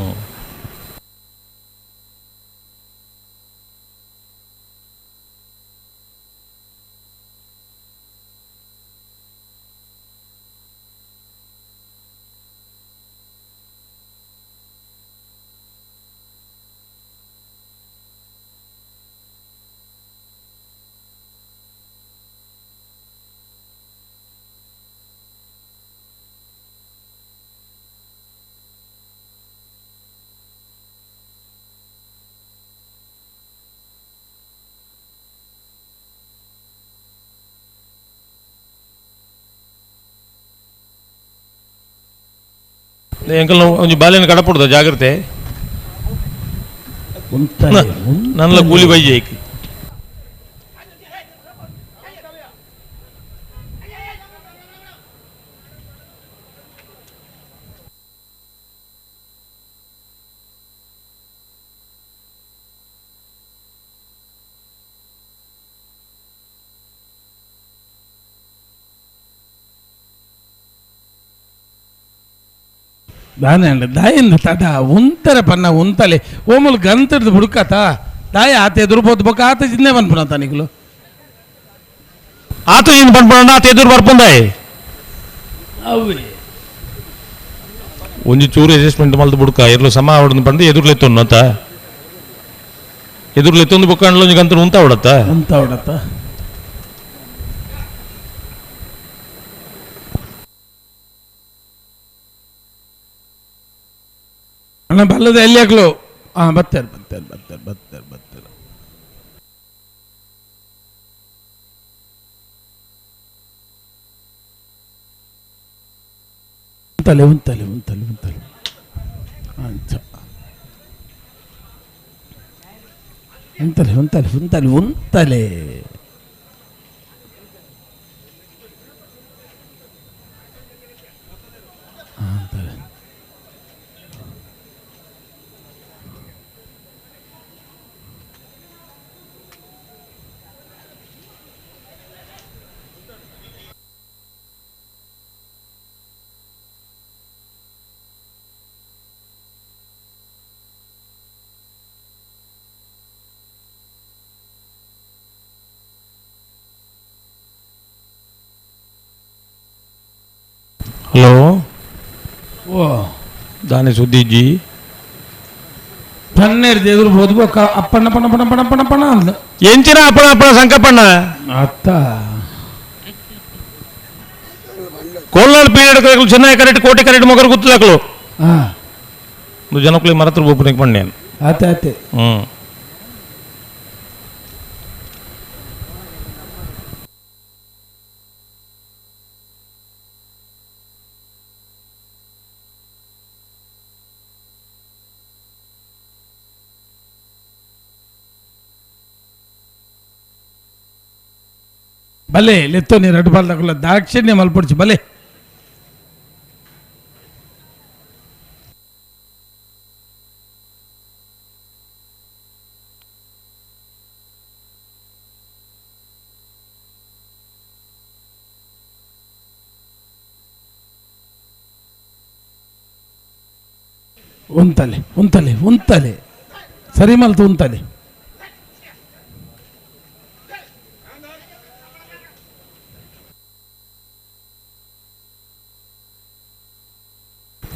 ಎಂಕಲ್ ಒಂಜಿ ಬಾಲ್ಯನ ಕಡಪುಡ್ದ ಜಾಗ್ರತೆ ನನ್ನಲ ಕೂಲಿ ಬೈ ಜೈಕ್ ದಾನೆ ಅಂಡ ದಾಯಿಂದ ತಡ ಉಂತರ ಪನ್ನ ಉಂತಲೆ ಓಮುಲು ಗಂತಡ್ದು ಬುಡುಕತ ದಾಯ ಆತ ಎದುರು ಬೋದ್ ಬೊಕ್ಕ ಆತ ಜಿನ್ನೆ ಬಂದ್ಪುನ ತನಿಗ್ಲು ಆತ ಏನು ಬಂದ್ಪುಣ ಆತ ಎದುರು ಬರ್ಪುಂದಾಯ್ ಅವೇ ಒಂಜಿ ಚೂರು ಅಡ್ಜಸ್ಟ್ಮೆಂಟ್ ಮಲ್ದು ಬುಡ್ಕ ಎರ್ಲು ಸಮ ಅವಡನ್ನು ಬಂದು ಎದುರ್ಲೆತ್ತೊನ್ನು ಅಂತ ಎದುರ್ಲೆತ್ತೊಂದು ಬೊಕ್ಕ ಅಂಡ್ಲ ಒಂಜಿ ಗಂತ ಉಂತ ಅವಡತ್ತ ಉಂತ ಅವಡತ್ತ ಅಣ್ಣ ಬಲ್ಲದ ಎಲ್ಲಿ ಹಾಕ್ಲು ಹಾಂ ಬರ್ತಾರೆ ಬರ್ತಾರೆ ಬರ್ತಾರೆ ಬರ್ತಾರೆ ಬರ್ತಾರೆ ಉಂತಲೆ ಉಂತಲೆ ಉಂತಲೆ ಉಂತಲೆ ಅಂಚ ಉಂತಲೆ ಉಂತಲೆ ಉಂತಲೆ ಉಂತಲೆ ಅಂತಾರೆ. ಹಲೋ ಓ ದಾನೆ ಸುದ್ದಿಜ್ಜಿ ಪನ್ನೇರು ಎದುರು ಬೋದು ಬೊಕ್ಕ ಅಪ್ಪಣ್ಣ ಪಣ ಪಣ ಪಣ ಪಣ ಪಣ ಅಂದ ಎಂಚಿನ ಅಪ್ಪಣ ಅಪ್ಪಣ ಸಂಕಪ್ಪಣ್ಣ ಅತ್ತ ಕೋಲ್ನಾಡು ಪೀರಿಯಡ್ ಚೆನ್ನೈ ಕರೆಕ್ಟ್ ಕೋಟೆ ಕರೆಕ್ಟ್ ಮೊಗರು ಗುತ್ತದಾಕಲು ಹಾಂ ಜನಕ್ಕಲಿ ಮರತ್ರ ಬೋಪನಿಗೆ ಪಣ್ಣೇನು ಆತೆ ಆತೆ ಹ್ಞೂ ಬಲೆ ಲೆತ್ತೋ ನೀರು ಅಡ್ಡು ಬಾಲ್ದಾಕುಲ್ಲ ದಾಕ್ಷಿಣ್ಯ ಮಲ್ಪೊಡ್ಚಿ ಬಲೆ ಉಂತಲೆ ಉಂತಲೆ ಉಂತಲೆ ಸರಿ ಮಲ್ತು ಉಂತಲೆ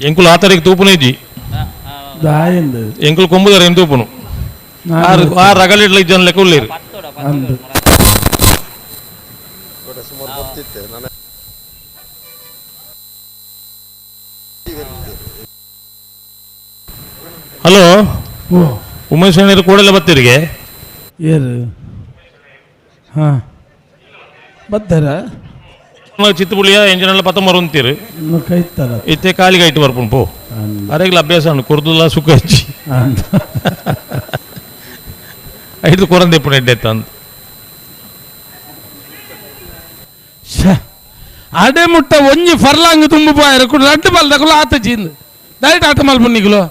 ಎಂಕುಲು ಆ ತಾರೀಕು ತೂಪುನ ಇಜ್ಜಿ ಎಂಕುಲು ಕೊಂಬುದಾರ ಏನ್ ತೂಪುನು ಆ ರಗಲಿಡ್ಲ ಇಜ್ಜನ್ ಲೆಕ್ಕ ಉಳ್ಳೇರು ಹಲೋ ಉಮೇಶ್ ಅಣ್ಣರು ಕೂಡಲೇ ಬರ್ತೀರಿಗೆ ಏರು ಹಾಂ ಬತ್ತಾರ ಚಿತ್ತುಪುಳಿಯ ಎಂಜಿನೆಲ್ಲ ಪತ್ತೊಂಬರು ಅಂತೀರಿ ಕೈತಾರ ಇತ್ತೆ ಕಾಲಿಗೆ ಇಟ್ಟು ಬರ್ಪುಂಡು ಪೋ ಅರೆಗ್ಲ ಅಭ್ಯಾಸ ಉಂಟು ಕೊರ್ದುಲ್ಲ ಸುಖ ಹೆಚ್ಚಿ ಐದು ಕೊರಂದೆ ಪುಣ ಎಡ್ಡೆ ಅಂತ ಅಡೆ ಮುಟ್ಟ ಒಂಜಿ ಫರ್ಲಾಂಗ್ ತುಂಬು ಬಾಯರು ಕುಡ ರಡ್ಡು ಬಲ್ದಕುಲು ಆತ ಚೀಂದು ಡೈರೆಕ್ಟ್ ಆಟ ಮಲ್ಪುನ್ನಿಗುಲು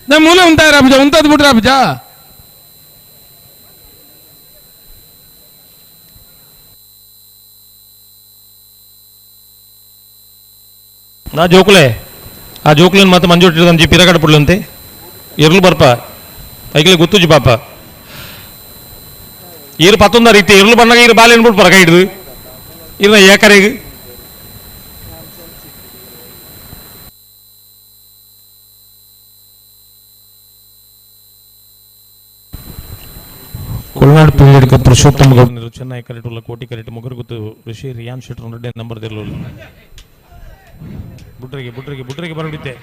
ನೇ ಮೂಲೆ ಉಂಟಾಯ ರಾಬುಜ ಉಂಟದ್ ಬಿಟ್ರೆ ರಾಬುಜ ನಾ ಜೋಕುಲೆ ಆ ಜೋಕುಲೆನ್ ಮಾತ್ರ ಮಂಜೋಟಿ ಪಿರಗಡ ಪುಡ್ಲಂತೆ ಎರ್ಲು ಬರ್ಪ ಐಕ್ಲೆ ಗೊತ್ತುಜಿ ಪಾಪ ಈರು ಪತ್ತೊಂದ ರೀತಿ ಎರ್ಲು ಬಣ್ಣಗ ಈರು ಬಾಲೆನ್ ಬಿಟ್ಟು ಬರಕ ಹಿಡಿದು ಇರ್ನ ಏಕರೆಗೆ ಕೊಲ್ನಾಡು ಪೀಳಿಡ್ಕ ಪುರುಷೋತ್ತಮ ಗೌಡ ಚೆನ್ನೈ ಕರೆಟುಲ್ಲ ಕೋಟಿ ಕರೆಟು ಮುಗರು ಗೊತ್ತು ಋಷಿ ರಿಯಾನ್ ಶೆಟ್ಟರ್ ರೆಡ್ಡಿ ನಂಬರ್ ದಿರ್ಲು ಬುಡ್ರಿಗೆ ಬುಡ್ರಿಗೆ ಬುಡ್ರಿಗೆ ಬರಬಿತ್ತೆ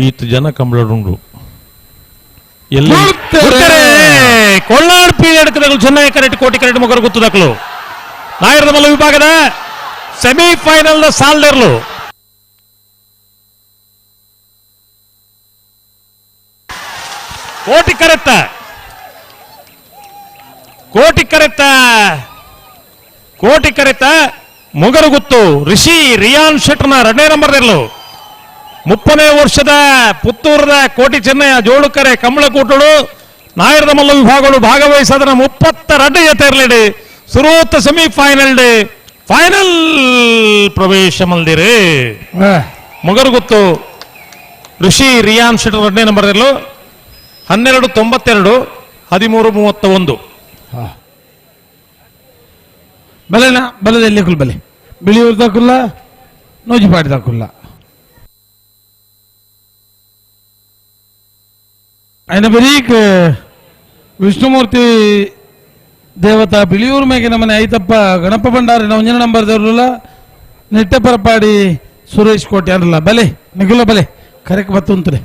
ಈತ ಜನ ಕಂಬಳಡುಂಡು ಎಲ್ಲ ಕೊಲ್ನಾಡು ಪೀಳಿಡ್ಕದಗಳು ಚೆನ್ನೈ ಕರೆಟ್ ಕೋಟಿ ಕರೆಟ್ ಮುಗರು ಗೊತ್ತದಕ್ಲು ನಾಯರದ ಮಲ್ಲ ವಿಭಾಗದ ಸೆಮಿಫೈನಲ್ ನ ಸಾಲ್ಡರ್ಲು ಕೋಟಿ ಕರೆತ್ತ ಕೋಟಿ ಕರೆತ್ತ ಕೋಟಿ ಕರೆತ್ತ ಮುಗರುಗುತ್ತು ರಿಷಿ ರಿಯಾನ್ ಶೆಟ್ಟರ್ನ ಎರಡನೇ ನಂಬರ್ ಇರಲು 30ನೇ ವರ್ಷದ ಪುತ್ತೂರದ ಕೋಟಿ ಚೆನ್ನಯ್ಯ ಜೋಡುಕರೆ ಕಮಲಕೂಟಳು ನಾಯರದ ಮಲ್ಲ ವಿಭಾಗಗಳು ಭಾಗವಹಿಸದನ 32 ಜೊತೆ ಇರಲಿಡಿ ಸುರೂತ ಸೆಮಿಫೈನಲ್ ಫೈನಲ್ ಪ್ರವೇಶ ಮಲ್ದಿರಿ ಮೊಗರುಗುತ್ತು ಋಷಿ ರಿಯಾನ್ ಶೆಟ್ಟರ್ ಎರಡನೇ ನಂಬರ್ ಇರಲು 12:92 13:31 ಬಲೆನಾ ಬಲದಲ್ಲಿ ಕುಲ್ ಬಲೆ ಬಿಳಿಯೂರ್ದಾಕುಲ್ಲ ನೂಜಿಪಾಡಿದಾಕುಲ್ಲ ఆయన ಬರೀಕ್ ವಿಷ್ಣುಮೂರ್ತಿ ದೇವತಾ ಬಿಳಿಯೂರು ಮೇಗೆ ನಮ್ಮನೆ ಐತಪ್ಪ ಗಣಪ ಭಂಡಾರಿ ಒಂಜನ ನಂಬರ್ ದೇವ್ರಲ್ಲ ನೆಟ್ಟೆಪರಪಾಡಿ ಸುರೇಶ್ ಕೋಟೆ ಅಲ್ಲ ಬಲೆ ನಿಗುಲ ಬಲೆ ಕರೆಕ್ ಬತ್ತುಂತದೆ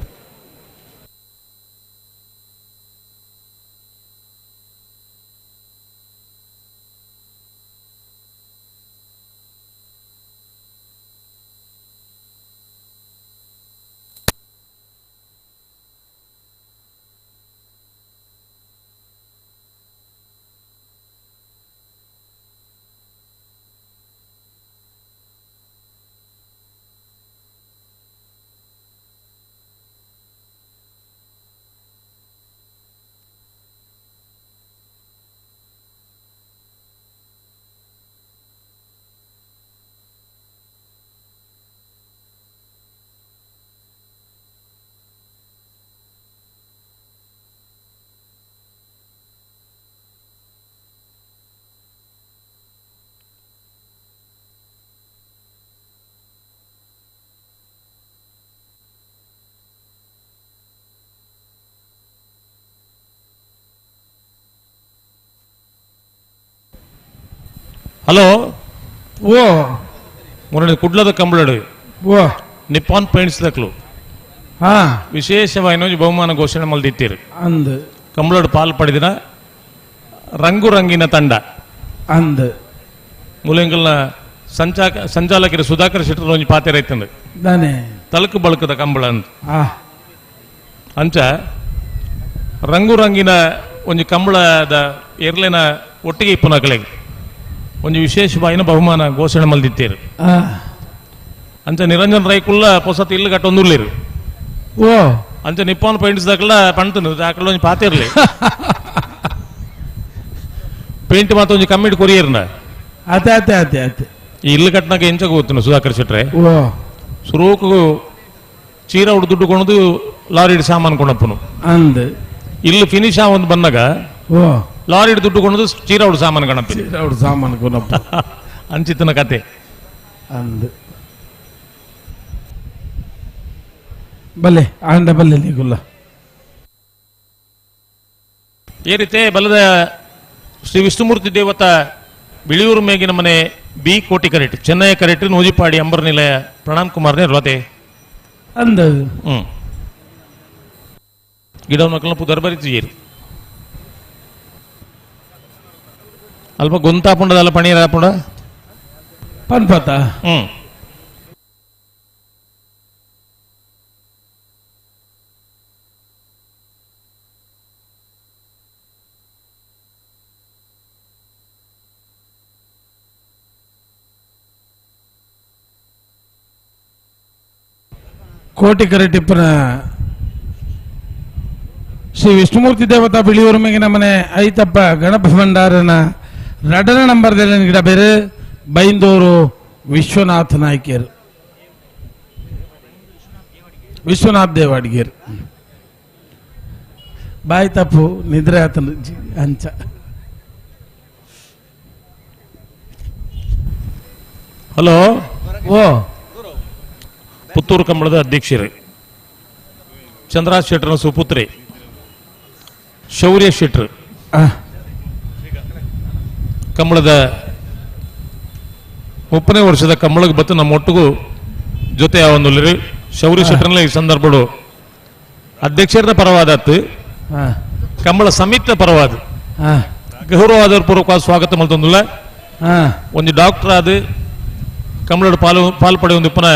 ಹಲೋ ಓ ಮೊನ್ನೆ ಕುಡ್ಲದ ಕಂಬಳಡು ಓ ನಿಪ್ಪಾನ್ ಪೇಂಟ್ಸ್ ದಕ್ಲು ಹಾ ವಿಶೇಷವಾಗಿ ಬಹುಮಾನ ಘೋಷಣೆ ಮಲ್ದಿತ್ತೀರು ಅಂದು ಕಂಬಳಡು ಪಾಲ್ ಪಡೆದಿನ ರಂಗು ರಂಗಿನ ತಂಡ ಅಂದ್ ಮುಲೆಂಗಲ್ನ ಸಂಚಾಲಕರು ಸುಧಾಕರ್ ಶೆಟ್ಟರ್ ಒಂಜಿ ಪಾತೆರ ಇತ್ತಂದು ದಾನೆ ತಲುಕು ಬಳಕದ ಕಂಬಳ ಅಂದ್ ಅಂಚ ರಂಗು ರಂಗಿನ ಒಂಜಿ ಕಂಬಳದ ಎರ್ಲೆನ ಒಟ್ಟಿಗೆ ಇಪ್ಪುನಕಲೆಗ್ ಒಂಜಿ ವಿಶೇಷವಾಯಿನ ಬಹುಮಾನ ಘೋಷಣೆ ಮಲ್ದಿತ್ತೇರು. ಅಂಚ ನಿರಂಜನ್ ರೈಕುಲ್ಲ ಪೊಸತ್ ಇಲ್ಲು ಕಟ್ಟೊಂದುಲ್ಲೇರು. ಓ ಅಂಚ ನಿಪ್ಪಾನ್ ಪೇಂಟ್ಸ್ ದಾಕಲ ಪಂತನು ದಾಕಲ ಒಂಜಿ ಪಾತೆರ್ಲೆ ಪೇಂಟ್ ಮಾತ ಒಂಜಿ ಕಮ್ಮಿಡ್ ಕೊರಿಯರ್ನ ಅತೆ ಅತೆ ಅತೆ ಅತೆ ಈ ಇಲ್ಲು ಕಟ್ಟನಾಗ ಎಂಚ ಗೊತ್ತುನು ಸುಧಾಕರ್ ಶೆಟ್ರೆ. ಓ ಸುರೂಕು ಚೀರ ಉಡು ದುಡ್ಡು ಕೊಣದು ಲಾರಿ ಸಾಮಾನು ಕೊಣಪ್ಪನು ಅಂದ್ ಇಲ್ಲು ಫಿನಿಶ್ ಆವೊಂದು ಬಂದಾಗ ಓ ಲಾರಿ ದುಡ್ಡು ಕೊಣದು ಚೀರ ಉಡು ಸಾಮಾನು ಗಣಪಿ ಚೀರ ಉಡು ಸಾಮಾನು ಕೊಣಪ್ಪ ಅಂಚಿತನ ಕತೆ ಅಂದ್ ಬಲ್ಲೆ ಆಂಡ ಬಲ್ಲೆ ನೀಗುಲ್ಲ. ಈ ರೀತಿ ಬಲದ ಶ್ರೀ ವಿಷ್ಣುಮೂರ್ತಿ ದೇವತಾ ಬಿಳಿಯೂರು ಮೇಗಿನ ಮನೆ ಬಿ ಕೋಟಿ ಕರೆಟ್ ಚೆನ್ನೈ ಕರೆಟ್ ನೂಜಿಪಾಡಿ ಅಂಬರ್ ನಿಲಯ ಪ್ರಣಾಮ್ ಕುಮಾರ್ ನೇರ್ವಾತೆ ಅಂದ ಗಿಡ ಮಕ್ಕಳನ್ನ ಪುದರ್ ಬರಿತೀರಿ ಅಲ್ಪ ಗೊಂತಾಪುಂಡದಲ್ಲ ಪಣೀರ್ ಆಪುಂಡ ಪನ್ಪತ ಕೋಟಿ ಕರೆಟಿಪ್ಪನ ಶ್ರೀ ವಿಷ್ಣುಮೂರ್ತಿ ದೇವತಾ ಬಿಳಿಯೂರು ಮೇಗಿನ ಮನೆ ಐತಪ್ಪ ಗಣಪ ಭಂಡಾರನ ರಡನ ನಂಬರ್ ಗಿಡ ಬೇರೆ ಬೈಂದೂರು ವಿಶ್ವನಾಥ ನಾಯ್ಕೇರು ವಿಶ್ವನಾಥ್ ದೇವಾಡಿಗೇರು ಬಾಯಿ ತಪ್ಪು ನಿದ್ರೆ ಆತನ ಅಂಚ. ಹಲೋ ಓ ಪುತ್ತೂರು ಕಂಬಳದ ಅಧ್ಯಕ್ಷರು ಚಂದ್ರಾಜ್ ಶೆಟ್ಟರ್ನ ಸುಪುತ್ರಿ ಶೌರ್ಯ ಶೆಟ್ಟರ್ ಕಂಬಳದ 30ನೇ ವರ್ಷದ ಕಂಬಳಕ್ಕೆ ಬತ್ತು ನಮ್ಮ ಒಟ್ಟಿಗೂ ಜೊತೆ ಒಂದು ಶೌರ್ಯ ಶೆಟ್ಟರ್ನ ಈ ಸಂದರ್ಭಡು ಅಧ್ಯಕ್ಷರ ಪರವಾದತ್ತು ಕಂಬಳ ಸಮಿತಿಯ ಪರವಾದ ಗೌರವಾದರ ಪೂರ್ವಕ ಸ್ವಾಗತ ಮಲ್ತೊಂದುಲ್ಲ. ಒಂದು ಡಾಕ್ಟರ್ ಆದ ಕಂಬಳದ ಪಾಲು ಪಾಲು ಪಡೆಯೊಂದು ಪುನಃ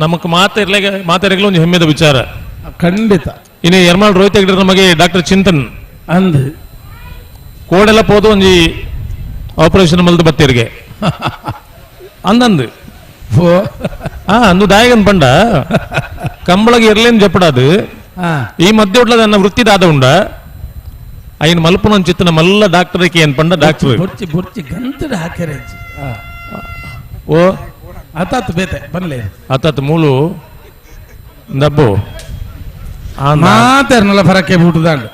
ನಮಕ್ ಮಾತಾಡಲು ಒಂದು ಹೆಮ್ಮೆದ ವಿಚಾರ ಖಂಡಿತ. ಇನ್ನು ಎರ್ಮಾಳ್ ರೋಹಿತ್ ಹೆಗ್ಡೆ ನಮಗೆ ಡಾಕ್ಟರ್ ಚಿಂತನ್ ಅಂದ್ ಕೋಡೆಲ್ಲ ಪೋದು ಒಂಜಿ ಆಪರೇಷನ್ ಮಲ್ದು ಬತ್ತೀರಿಗೆ ಅಂದಂದು ಅಂದು ದಾಯಗನ್ ಪಂಡ ಕಂಬಳಗೆ ಇರ್ಲೇನು ಜಪ್ಪಡದು ಈ ಮಧ್ಯೆ ಉಡ್ಲದ ನನ್ನ ವೃತ್ತಿದಾದ ಉಂಡ ಐನ್ ಮಲ್ಪನ ಚಿತ್ತನ ಮಲ್ಲ ಡಾಕ್ಟರ್ ಏನ್ ಪಂಡ ಡಾಕ್ಟರ್ ಬುರ್ಚಿ ಬುರ್ಚಿ ಗಂತಡ ಹಾಕ್ಯಾರೆ ಓ ಆತಾತ್ ಬೇತೆ ಬನ್ಲೆ ಆತಾತ್ ಮೂಲು ದಬ್ಬು ಮಾತಾರ್ನಲ್ಲ ಫರಕ್ಕೆ ಬಿಟ್ಟುದಾಂಡ್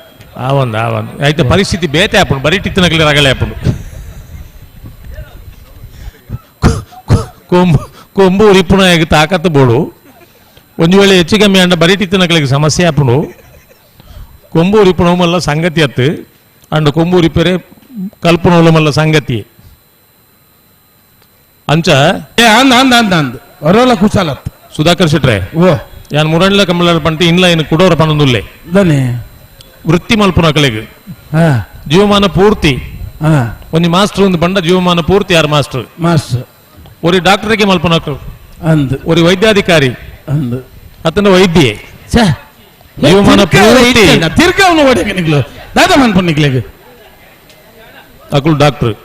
ಆವಂದು ಆವಂದು ಆಯ್ತು ಪರಿಸ್ಥಿತಿ ಬೇತೆ ಆಪುಂಡು ಬರೀ ಟಿತ್ತನಗಲಿ ರಗಳೆ ಆಪುಂಡು ಕೊಂಬು ಕೊಂಬು ಉರಿಪುಣ ತಾಕತ್ತು ಬೋಡು ಒಂದು ವೇಳೆ ಹೆಚ್ಚು ಕಮ್ಮಿ ಅಂಡ ಬರೀ ಟಿತ್ತನಗಲಿಗೆ ಸಮಸ್ಯೆ ಆಪುಂಡು ಕೊಂಬು ಉರಿಪುಣ ಮಲ್ಲ ಸಂಗತಿ ಅತ್ತು ಅಂಡ ಕೊಂಬು ಉರಿಪೆರೆ ಕಲ್ಪುಣ ಮಲ್ಲ ಸಂಗತಿ ಅಂಚ ಅಂದ ಅಂದ ಅಂದ ಅಂದ ಹೊರಲ್ಲ ಕುಶಾಲತ್ ಸುಧಾಕರ್ ಶೆಟ್ರೆ ಓ ಯಾನ್ ಮುರಣ್ಲ ಕಮಲ ಪಂಟಿ ಇನ್ಲ ಏನು ಕುಡೋರ ಪಣದುಲ್ಲೆ ದನೆ ವೃತ್ತಿ ಮಲ್ಪುನ ಕಲೆಗ್ ಜೀವಮಾನ ಪೂರ್ತಿ ಒಂಜಿ ಮಾಸ್ಟರ್ ಒಂದು ಬಂಡ ಜೀವಮಾನ ಪೂರ್ತಿ ಯಾರು ಮಾಸ್ಟರ್ ಮಾಸ್ಟರ್ ಒರಿ ಡಾಕ್ಟರ್ಗೆ ಮಲ್ಪುನ ಅಂದ್ ಒರಿ ವೈದ್ಯಾಧಿಕಾರಿ ಅಂದ್ ಅತನ ವೈದ್ಯೆ ಜೀವಮಾನ ಪೂರ್ತಿ ತಿರ್ಗಾವನು ಓಡಕ್ಕೆ ನಿಗ್ಲು ದಾದಾ ಮನ್ಪು ನಿಗ್ಲೆಗ್ ಅಕುಲು ಡಾಕ್ಟರ್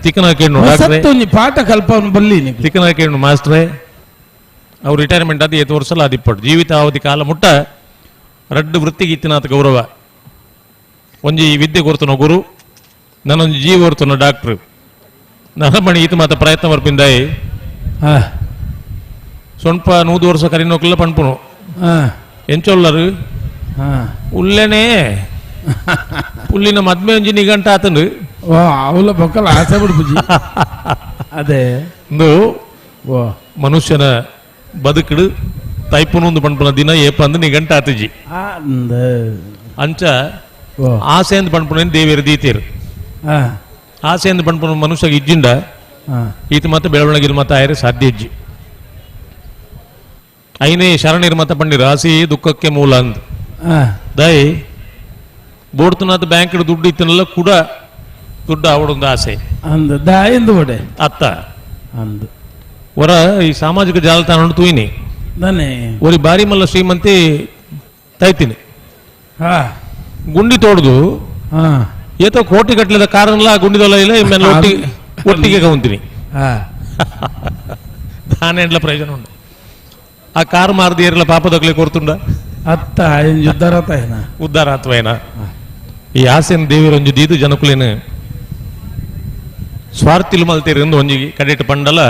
ತಿಕ್ಕನ ಕೇಳು ಡಾಕ್ಟ್ರೆ ಪಾಠ ಕಲ್ಪವನು ಬಲ್ಲಿ ತಿಕ್ಕನ ಕೇಳು ಮಾಸ್ಟ್ರೇ ಅವ್ರು ರಿಟೈರ್ಮೆಂಟ್ ಆದ 8 ವರ್ಷ ಆದಿಪ್ಪಟ್ಟು ಜೀವಿತಾವಧಿ ಕಾಲ ಮುಟ್ಟ ರಡ್ಡು ವೃತ್ತಿಗೆ ಇತ್ತಿನಾಥ ಗೌರವ ಒಂಜಿ ವಿದ್ಯೆ ಕೊರ್ತನೋ ಗುರು ನನ್ನೊಂಜಿ ಜೀವ ಹೊರ್ತನೋ ಡಾಕ್ಟ್ರು ನನ್ನ ಮಣಿ ಈತ ಮಾತ ಪ್ರಯತ್ನ ಬರ್ಪಿಂದಾಯಿ ಸೊಂಪ 100 ವರ್ಷ ಕರಿನೋಕ್ಲ ಪಣ್ಪುನು ಎಂಚೊಲ್ಲರು ಉಲ್ಲೇನೆ ಪುಲ್ಲಿನ ಮದ್ಮೆ ಒಂಜಿ ನಿಗಂಟ ಆತನು ಅವಲ ಬೊಕ್ಕಲ ಆಸೆ ಬಿಡ್ಬುಜಿ ಅದೇ ಒಂದು ಮನುಷ್ಯನ ಬದುಕಡು ತೈಪುನೊಂದು ಪಣ್ಪುನ ದಿನ ಏಪ ಅಂದು ನಿಗಂಟ ಆತಜಿ ಅಂಚ ಆಸೆ ಅಂದ್ ಪಣ್ಪುನ ದೇವಿಯರು ದೀತೇರು ಆಸೆ ಅಂದ್ ಪಣ್ಪುನ ಮನುಷ್ಯಗೆ ಇಜ್ಜಿಂಡ ಈತ ಮತ್ತೆ ಬೆಳವಣಿಗೆ ಮತ ಆಯರೆ ಸಾಧ್ಯ ಇಜ್ಜಿ ಐನೇ ಶರಣೀರ್ ಮತ ಪಂಡಿರು ಆಸೆ ದುಃಖಕ್ಕೆ ಮೂಲ ಅಂದ್ ದೈ ಬೋಡ್ತನಾಥ ಬ್ಯಾಂಕ್ ದುಡ್ಡು ಇತ್ತನಲ್ಲ ಕೂಡ ದುಡ್ಡು ಅವಡೊಂದು ಆಸೆ ಅಂದ ದಾಯಿಂದ ಒಡೆ ಅತ್ತ ಅಂದು ಹೊರ ಈ ಸಾಮಾಜಿಕ ಜಾಲತಾಣ ತೂಯಿನಿ ನಾನೇ ಒರಿ ಬಾರಿ ಮಲ್ಲ ಶ್ರೀಮಂತಿ ತೈತೀನಿ ಹಾ ಗುಂಡಿ ತೋಡ್ದು ಹಾ ಏತೋ ಕೋಟಿ ಕಟ್ಟಲಿದ ಕಾರನ್ಲ ಗುಂಡಿದೊಲ್ಲ ಇಲ್ಲ ಇಮ್ಮೆಲ್ಲ ಒಟ್ಟಿಗೆ ಒಟ್ಟಿಗೆ ಕೌಂತೀನಿ ಹಾ ದಾನೆಂಡ್ಲ ಪ್ರಯೋಜನ ಉಂಟು ಆ ಕಾರ್ ಮಾರ್ದಿ ಏರ್ಲ ಪಾಪದಕ್ಲೆ ಕೊರ್ತುಂಡ ಅತ್ತ ಉದ್ಧಾರ ಆತ ಉದ್ಧಾರ ಆತ್ವೇನ ಈ ಆಸೆನ ದೇವಿರೊಂಜಿ ದೀದು ಜನಕುಲೇನು ಸ್ವಾರ್ಥಿಲು ಮಲ್ತೀರಿ ಎಂದು ಒಂಜಿ ಕಡೆಟ್ ಪಂಡಲ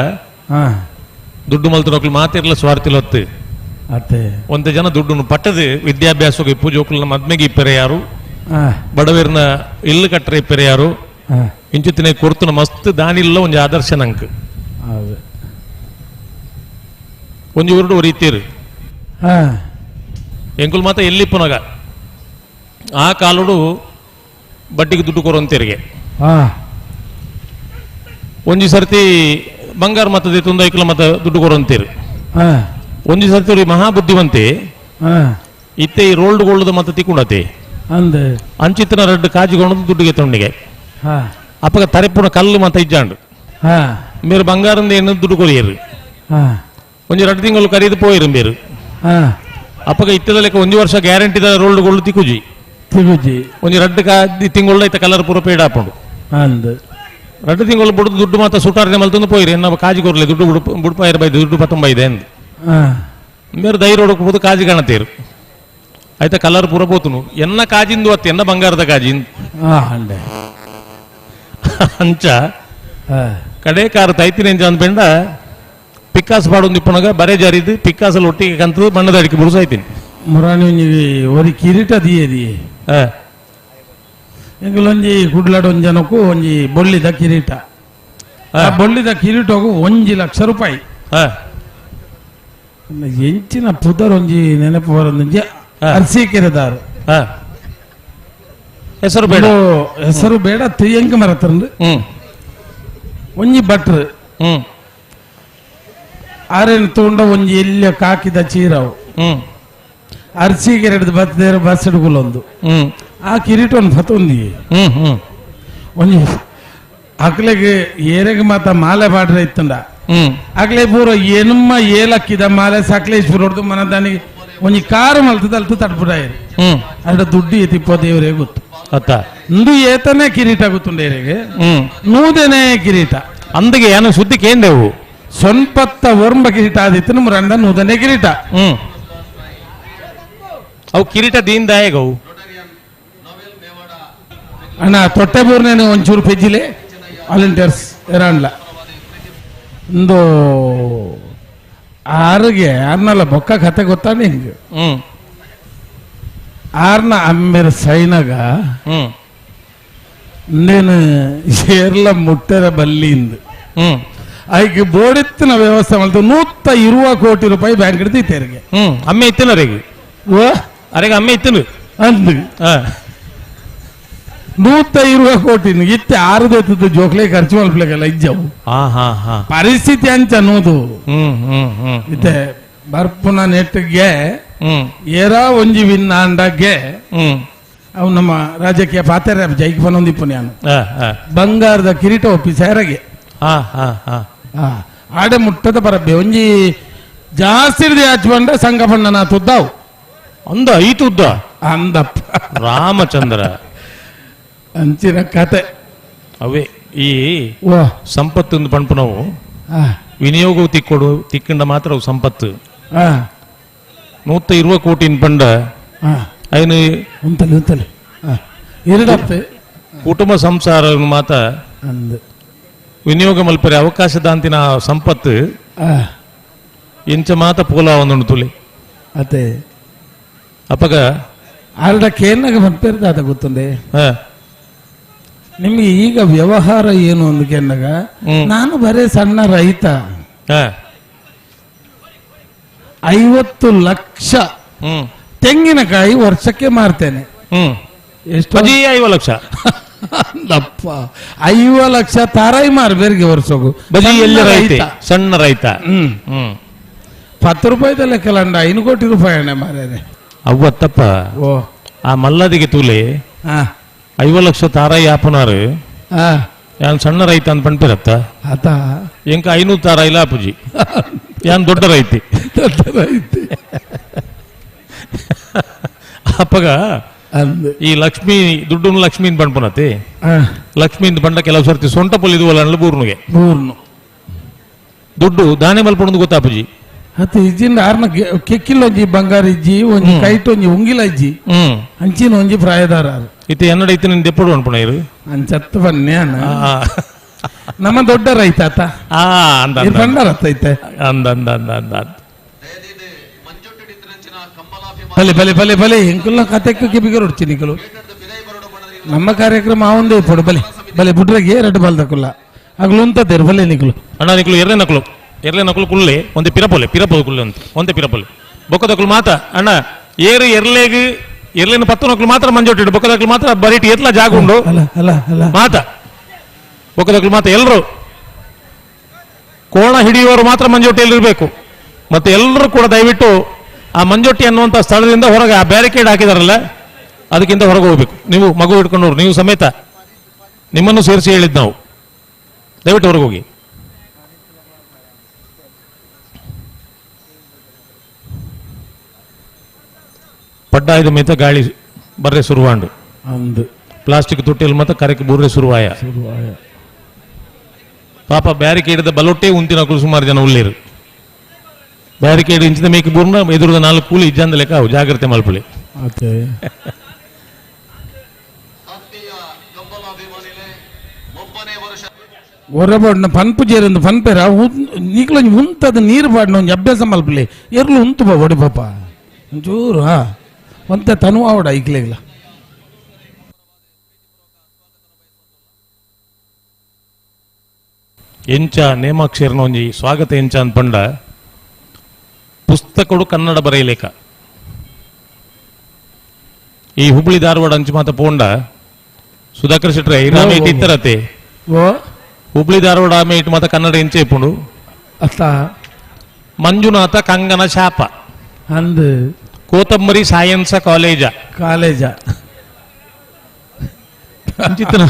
ದುಡ್ಡು ಮಲ್ತನೊಕ್ಲು ಮಾತಿರ್ಲ ಸ್ವಾರ್ಥಿಲು ಹೊತ್ತು ಅತ್ತೆ ಒಂತ ಜನ ದುಡ್ಡನ್ನು ಪಟ್ಟದು ವಿದ್ಯಾಭ್ಯಾಸಕ್ಕೆ ಇಪ್ಪು ಜೋಕುಲನ ಮದ್ಮೆಗೆ ಇಪ್ಪರೆ ಯಾರು ಬಡವೇರ್ನ ಇಲ್ಲು ಕಟ್ಟರೆ ಇಪ್ಪರೆ ಯಾರು ಇಂಚುತ್ತಿನ ಕೊರ್ತುನ ಮಸ್ತ್ ದಾನಿಲ್ಲ ಒಂಜಿ ಆದರ್ಶ ನಂಕ್ ಒಂಜಿ ಊರುಡು ಒರಿತೀರು ಎಂಕುಲು ಮಾತ್ರ ಎಲ್ಲಿಪ್ಪುನಗ ಆ ಕಾಲುಡು ಬಡ್ಡಿಗೆ ದುಡ್ಡು ಕೊರೊಂತಿರಿಗೆ ಒಂಜಿ ಸರ್ತಿ ಬಂಗಾರ ಮತ್ತದ ತುಂದ ಐಕಲ ಮತ್ತ ದುಡ್ಡು ಕೊರೊಂತೀರು ಒಂಜಿ ಸರ್ತಿ ಅವ್ರಿಗೆ ಮಹಾಬುದ್ಧಿವಂತೆ ಇತ್ತೆ ಈ ರೋಲ್ಡ್ ಗೋಲ್ಡ್ ಮತ್ತ ತಿಕ್ಕೊಂಡತಿ ಅಂಚಿತ್ತನ ರಡ್ಡು ಕಾಜಿಗೊಂಡು ದುಡ್ಡುಗೆ ತೊಂಡಿಗೆ ಅಪ್ಪಗ ತರೆಪುಣ ಕಲ್ಲು ಮತ್ತ ಇಜ್ಜಾಂಡು మీరు ಬಂಗಾರಂದ ಏನು ದುಡ್ಡು ಕೊರಿಯರು ಒಂಜಿ 2 ತಿಂಗಳು ಕರೀದು ಪೋಯಿರು ಬೇರು ಅಪ್ಪಗ ಇತ್ತದ ಲೆಕ್ಕ ಒಂಜಿ ವರ್ಷ ಗ್ಯಾರಂಟಿದ ರೋಲ್ಡ್ ಗೋಲ್ಡ್ ತಿಕ್ಕುಜಿ ತಿಗುಜಿ ಒಂಜಿ 2 ತಿಂಗಳು ಐತ ಕಲರ್ ಪೂರ ಪೇಡ್ ಹಾಪುಂಡು 2 ತಿಂಗಳು ಬುಡ್ದು ದುಡ್ಡು ಮಾತ್ರ ಸುಟಾರನೆ ಮಲ್ತೊಂದು ಪೋಯಿರಿ ಎನ್ನ ಕಾಜಿ ಕೊರ್ಲೆ ದುಡ್ಡು ಬುಡ್ಪಾಯಿರ ಬೈದು ದುಡ್ಡು ಪತ್ತೊಂಬೈದೆ ಎಂದು ಬೇರೆ ಧೈರ್ಯ ಹೊಡಕ್ಬೋದು ಕಾಜಿ ಕಾಣತೀರು ಆಯ್ತಾ ಕಲರ್ ಪೂರ ಪೋತುನು ಎನ್ನ ಕಾಜಿಂದು ಅತ್ತ ಎನ್ನ ಬಂಗಾರದ ಕಾಜಿಂದು ಅಂಚ ಕಡೆ ಕಾರು ತೈತಿನ ಅಂದ್ಬೆಂಡ ಪಿಕ್ಕಾಸ್ ಪಾಡೊಂದು ಇಪ್ಪನಾಗ ಬರೇ ಜಾರಿದ್ದು ಪಿಕ್ಕಾಸಲ್ಲಿ ಒಟ್ಟಿಗೆ ಕಂತದ್ದು ಬಣ್ಣದ ಅಡಿಕೆ ಬುರುಸಾಯ್ತೀನಿ ಮುರಾಣಿ ಒಂಜಿ ಒರಿ ಕಿರೀಟ ದಿಯೇದಿ ಎಂಕುಲೊಂಜಿ ಕುಡ್ಲಾಡ ಒಂಜಿ ಜನಕ್ಕೂ ಒಂಜಿ ಬೊಳ್ಳಿದ ಕಿರೀಟ ಆ ಬೊಳ್ಳಿದ ಕಿರೀಟಗೂ 1 ಲಕ್ಷ ರೂಪಾಯಿ ಎಂಚಿನ ಪುದರ್ ಒಂಜಿ ನೆನಪು ಬರೋದೊಂಜಿ ಅರ್ಸೀಕೆರೆದಾರು ಹೆಸರು ಬೇಡ ಹೆಸರು ಬೇಡ ತ್ರಿಯಂಕ ಮರತಂದು ಒಂಜಿ ಭಟ್ರು ಆರೇನು ತೂಂಡ ಒಂಜಿ ಎಲ್ಲಿಯ ಕಾಕಿದ ಚೀರವು ಅರ್ಸಿಗೆ ಬತ್ತೇರು ಬಸ್ ಹಿಡ್ಕೊಲೊಂದು ಆ ಕಿರೀಟ ಒಂದು ಫತೊಂದಿ ಒಂಜಿ ಅಕ್ಲೆಗೆ ಏರೆಗೆ ಮಾತ ಮಾಲೆ ಬಾಡ್ರೆ ಇತ್ತಂಡ ಅಕ್ಲೆ ಪೂರ ಎನುಮ್ಮ ಏಲಕ್ಕಿದ ಮಾಲೆ ಸಕಲೇಶ್ಪುರ ಹೊಡೆದು ಮನದಾನಿಗೆ ಒಂಜಿ ಕಾರು ಮಲ್ತದ ಅಲ್ತು ತಡ್ಪುಡಾಯರು ಅಡ ದುಡ್ಡು ಎತ್ತಿಪ್ಪೋ ದೇವರೇ ಗೊತ್ತು ಅತ್ತ ಇಂದು ಏತನೇ ಕಿರೀಟ ಗೊತ್ತುಂಡ ಏರೆಗೆ ನೂದೆನೇ ಕಿರೀಟ ಅಂದಿಗೆ ಏನು ಸುದ್ದಿ ಕೇಂದೇವು ಸೊನ್ಪತ್ತ ಒರ್ಂಬ ಕಿರೀಟ ಆದಿತ್ತು ನಮ್ಮ ರಂಡ ನೂದನೇ ಕಿರೀಟ ಅವು ಕಿರೀಟ ದೀನ್ದಾಯಕ ಅವು ಅಣ್ಣ ತೊಟ್ಟೆಬೂರ್ನೇನು ಒಂಚೂರು ಪೆಜ್ಜಿಲೆ ವಾಲಂಟಿಯರ್ಸ್ ಇರಾನ್ಲ ಒಂದು ಆರಿಗೆ ಆರ್ನಲ್ಲ ಬೊಕ್ಕ ಕತೆ ಗೊತ್ತಾ ನಿಂಗೆ ಆರ್ನ ಅಮ್ಮೇರ ಸೈನಾಗ నేను ಏರ್ಲ ಮುಟ್ಟೆರ ಬಲ್ಲಿಂದು ಐಕ್ ಬೋಡಿತ್ತಿನ ವ್ಯವಸ್ಥೆ ಮಾಡ್ತು 120 ಕೋಟಿ ರೂಪಾಯಿ ಬ್ಯಾಂಕ್ ಹಿಡಿದು ತೆರಿಗೆ ಅಮ್ಮೆ ಇತ್ತಿನ ಅರೆಗೆ ಅರೆಗೆ ಅಮ್ಮೆ ಇತ್ತಿನ ಅಂದು 120 ಕೋಟಿ ಇತ್ತೆ ಆರುದೆತ್ತದ ಜೋಕ್ಲೆ ಖರ್ಚು ಮಲ್ಪಲೆಲ್ಲ ಇಜ್ಜವು ಪರಿಸ್ಥಿತಿ ಅಂಚ ಅನ್ನೋದು ಇತ್ತೆ ಬರ್ಪುನ ನೆಟ್ಟಿಗೆ ಏರಾ ಒಂಜಿ ವಿನ್ ಅಂಡಗೆ ಅವು ನಮ್ಮ ರಾಜಕೀಯ ಪಾತ್ರ ಜೈಕ್ ಬನ್ನೊಂದಿಪ್ಪು ನಾನು ಬಂಗಾರದ ಕಿರೀಟ ಒಪ್ಪಿ ಸೇರಗೆ ಆಡೆ ಮುಟ್ಟದ ಬರಬ್ಬೆ ಒಂಜಿ ಜಾಸ್ತಿ ಆಚುವಂಡ ಸಂಘ ಬಣ್ಣನ ತುದ್ದಾವು ಅಂದ ಐತು ಉದ್ದ ಅಂದಪ್ಪ ರಾಮಚಂದ್ರ ಅಂಚಿನ ಕತೆ ಅವೇ ಈ ಸಂಪತ್ತು ಪಂಪು ನಾವು ವಿನಿಯೋಗವು ತಿಕ್ಕೊಡು ತಿಕ್ಕಂಡ ಮಾತ್ರ ಅವು ಸಂಪತ್ತು 120 ಕೋಟಿ ಪಂಡ ಅಯ್ಯನು ಕುಟುಂಬ ಸಂಸಾರ ಮಾತ ವಿನಿಯೋಗ ಮಲ್ಪರೆ ಅವಕಾಶ ದಾಂತಿನ ಸಂಪತ್ತು ಇಂಚ ಮಾತ ಪೋಲ ಒಂದು ತುಲಿ ಅದೇ ಅಪ್ಪಗ ಆರ್ಡ ಕೇನಾಗ ಬಂಪೇರ್ದಾದ ಗೊತ್ತುಂಡೆ ನಿಮ್ಗೆ ಈಗ ವ್ಯವಹಾರ ಏನು ಒಂದು ಕೇನಾಗ ನಾನು ಬರೇ ಸಣ್ಣ ರೈತ 50 ಲಕ್ಷ ತೆಂಗಿನಕಾಯಿ ವರ್ಷಕ್ಕೆ ಮಾರ್ತೇನೆ. ಎಷ್ಟು? 50 ಲಕ್ಷ. ಅಪ್ಪ 50 ಲಕ್ಷ ತಾರಾಯಿ ಮಾರು ಬೇರೆ ವರ್ಷಕ್ಕೂ. ರೈತ, ಸಣ್ಣ ರೈತ. 10 ರೂಪಾಯಿದ ಲೆಕ್ಕಲಂಡ 5 ಕೋಟಿ ರೂಪಾಯಿ ಹಣ ಮಾರೇನೆ. ಅವ್ವತ್ತಪ್ಪ ಆ ಮಲ್ಲದಿಗೆ ತೂಲೆ 50 lakh ತಾರಾಯಿ ಆಪುನಾರು ಯಾನ್ ಸಣ್ಣ ರೈತ ಅಂತ ಪಂಪಿರತ್ತ ಆತ ಎಂಕ 500 ತಾರಾಯಿ ಲಾಪುಜಿ ಯಾನ್ ದೊಡ್ಡ ರೈತಿ ದೊಡ್ಡ ರೈತಿ ಅಪ್ಪಗ ಈ ಲಕ್ಷ್ಮಿ ದುಡ್ಡು ಲಕ್ಷ್ಮೀನ್ ಪಂಪನತಿ ಲಕ್ಷ್ಮೀನ್ ಬಂಡ ಕೆಲವು ಸರ್ತಿ ಸೊಂಟ ಪೊಲಿದು ಅಲ್ಲ ಬೂರ್ನುಗೆ ಬೂರ್ನು ದುಡ್ಡು ದಾನೆ ಮಲ್ಪೊಂದು ಗೊತ್ತಾಪುಜಿ ಅತ್ತ ಇಜ್ಜಿಂದ ಆರ್ನ ಕೆಕ್ಕಿಲ್ಲ ಒಂಜಿ ಬಂಗಾರ ಇಜ್ಜಿ ಒಂಜಿ ಕೈಟ್ ಒಂಜಿ ಉಂಗಿಲ ಇಜ್ಜಿ ಅಂಚಿನ ಒಂಜಿ ಪ್ರಾಯದಾರ ಇತ್ತೆ ಎನ್ನಡ ಇತ್ತೆ ನಿನ್ ದೆಪ್ಪಡು ಅನ್ಪುಣ ಇರು ಅಂಚತ್ತು ಬನ್ನಿ ನಮ್ಮ ದೊಡ್ಡ ರೈತ ಆತ ಬಂಡಾರ ಐತೆ ಅಂದ ಅಂದ ಅಂದ ಅಂದ ಬಲೆ ಬಲೆ ಬಲೆ ಬಲೆ ಎಂಕುಲ್ಲ ಕತೆಕ್ಕ ಕಿಬಿಗೆ ರೊಡ್ಚಿ ನಿಕಲು ನಮ್ಮ ಕಾರ್ಯಕ್ರಮ ಆವಂದೇ ಇಪ್ಪಡು ಬಲೆ ಬಲೆ ಬುಡ್ರಗೆ ಎರಡು ಬಲ್ದಕುಲ್ಲ ಅಗ್ಲು ಉಂತದೇರು ಬಲೆ ನಿಕಲು ಅಣ್ಣ ನಿಕಲು ಎರಡೇ ನಕಲು ಎರಡೇ ನಕಲು ಕುಲ್ಲೆ ಒಂದೇ ಪಿರಪೊಲೆ ಪಿರಪೊಲೆ ಕುಲ್ಲೆ ಅಂತ ಒಂದೇ ಪಿರಪೊಲೆ ಬೊಕ್ಕದಕ್ಕಲು ಮಾತ ಅಣ್ಣ ಏರು ಎರ್ಲೇಗ್ ಎರ್ಲೇನ ಪತ್ತು ನಕಲು ಮಾತ್ರ ಮಂಜೊಟ್ಟಿಡು ಬೊಕ್ಕದಕ್ಕಲು ಮಾತ್ರ ಬರೀಟಿ ಎತ್ಲ ಜಾಗ ಉಂಡು ಮಾತ ಬೊಕ್ಕದಕ್ಕಲು ಮಾತ ಎಲ್ಲರೂ ಕೋಣ ಹಿಡಿಯುವವರು ಮಾತ್ರ ಮಂಜೊಟ್ಟಿಯಲ್ಲಿರಬೇಕು. ಮತ್ತೆ ಎಲ್ಲರೂ ಕೂಡ ದಯವಿಟ್ಟು ಆ ಮಂಜೊಟ್ಟಿ ಅನ್ನುವಂಥ ಸ್ಥಳದಿಂದ ಹೊರಗೆ ಆ ಬ್ಯಾರಿಕೇಡ್ ಹಾಕಿದಾರಲ್ಲ ಅದಕ್ಕಿಂತ ಹೊರಗೆ ಹೋಗ್ಬೇಕು. ನೀವು ಮಗು ಹಿಡ್ಕೊಂಡವ್ರು ನೀವು ಸಮೇತ ನಿಮ್ಮನ್ನು ಸೇರಿಸಿ ಹೇಳಿದ್ ನಾವು, ದಯವಿಟ್ಟು ಹೊರಗೆ ಹೋಗಿ. ಪಡ್ಡಾಯ್ದ ಮೇತ ಗಾಳಿ ಬರ್ರೆ ಶುರುವಾಂಡು ಪ್ಲಾಸ್ಟಿಕ್ ತೊಟ್ಟಿಯಲ್ಲಿ ಮತ್ತೆ ಕರೆಕ್ ಬೂರ್ರೆ ಶುರುವಾಯ. ಪಾಪ ಬ್ಯಾರಿಕೇಡ್ ಬಲೊಟ್ಟೆ ಉಂತಿನ ಸುಮಾರು ಜನ ಉಳ್ಳೇರು. ಬ್ಯಾರಿಕೇಡ್ ಇಂಚಿನ ಮೇಕೆ ಬೂರ್ನ ಎದುರದ 4 ಕೂಲಿ ಇಜ್ಜಂದ ಲೆಕ್ಕ ಅವು ಜಾಗ್ರತೆ ಮಲ್ಪುಲಿ. ಹೊರಬಾಡ್ನ ಪನ್ಪು ಜೇರಂದು ಪನ್ಪೇರ ನೀಕ್ಲೊಂಜಿ ಉಂತದ ನೀರು ಬಾಡ್ನ ಒಂಜಿ ಅಭ್ಯಾಸ ಮಲ್ಪುಲಿ ಎರ್ಲು ಉಂತು ಬಾ ಒಡಿ ಪಾಪ ಒಂಚೂರು ಹಾ ಒಂತೆ ತನು ಆವಡ ಐಕ್ಲೆಗ್ಲ. ಎಂಚ ನೇಮಾಕ್ಷೇರ್ನ ಒಂಜಿ ಸ್ವಾಗತ ಎಂಚ ಅಂತ ಪಂಡ ಪುಸ್ತಕಡು ಕನ್ನಡ ಬರೆಯಲೇಕ ಈ ಹುಬ್ಳಿ ಧಾರವಾಡ ಅಂಚು ಮಾತ ಪೋಂಡ ಸುಧಾಕರ್ ಶೆಟ್ರೆ ಇರಾಮೆ ಇತ್ತರತೆ ಹುಬ್ಳಿ ಧಾರವಾಡ ಆಮೆ ಇಟ್ಟು ಮಾತ ಕನ್ನಡ ಎಂಚೆ ಇಪ್ಪುಂಡು ಅತ್ತ ಮಂಜುನಾಥ ಕಂಗನ ಶಾಪ ಅಂದು ಕೋತಂಬರಿ ಸೈನ್ಸ್ ಕಾಲೇಜ ಕಾಲೇಜ ಇಂಚಿತನ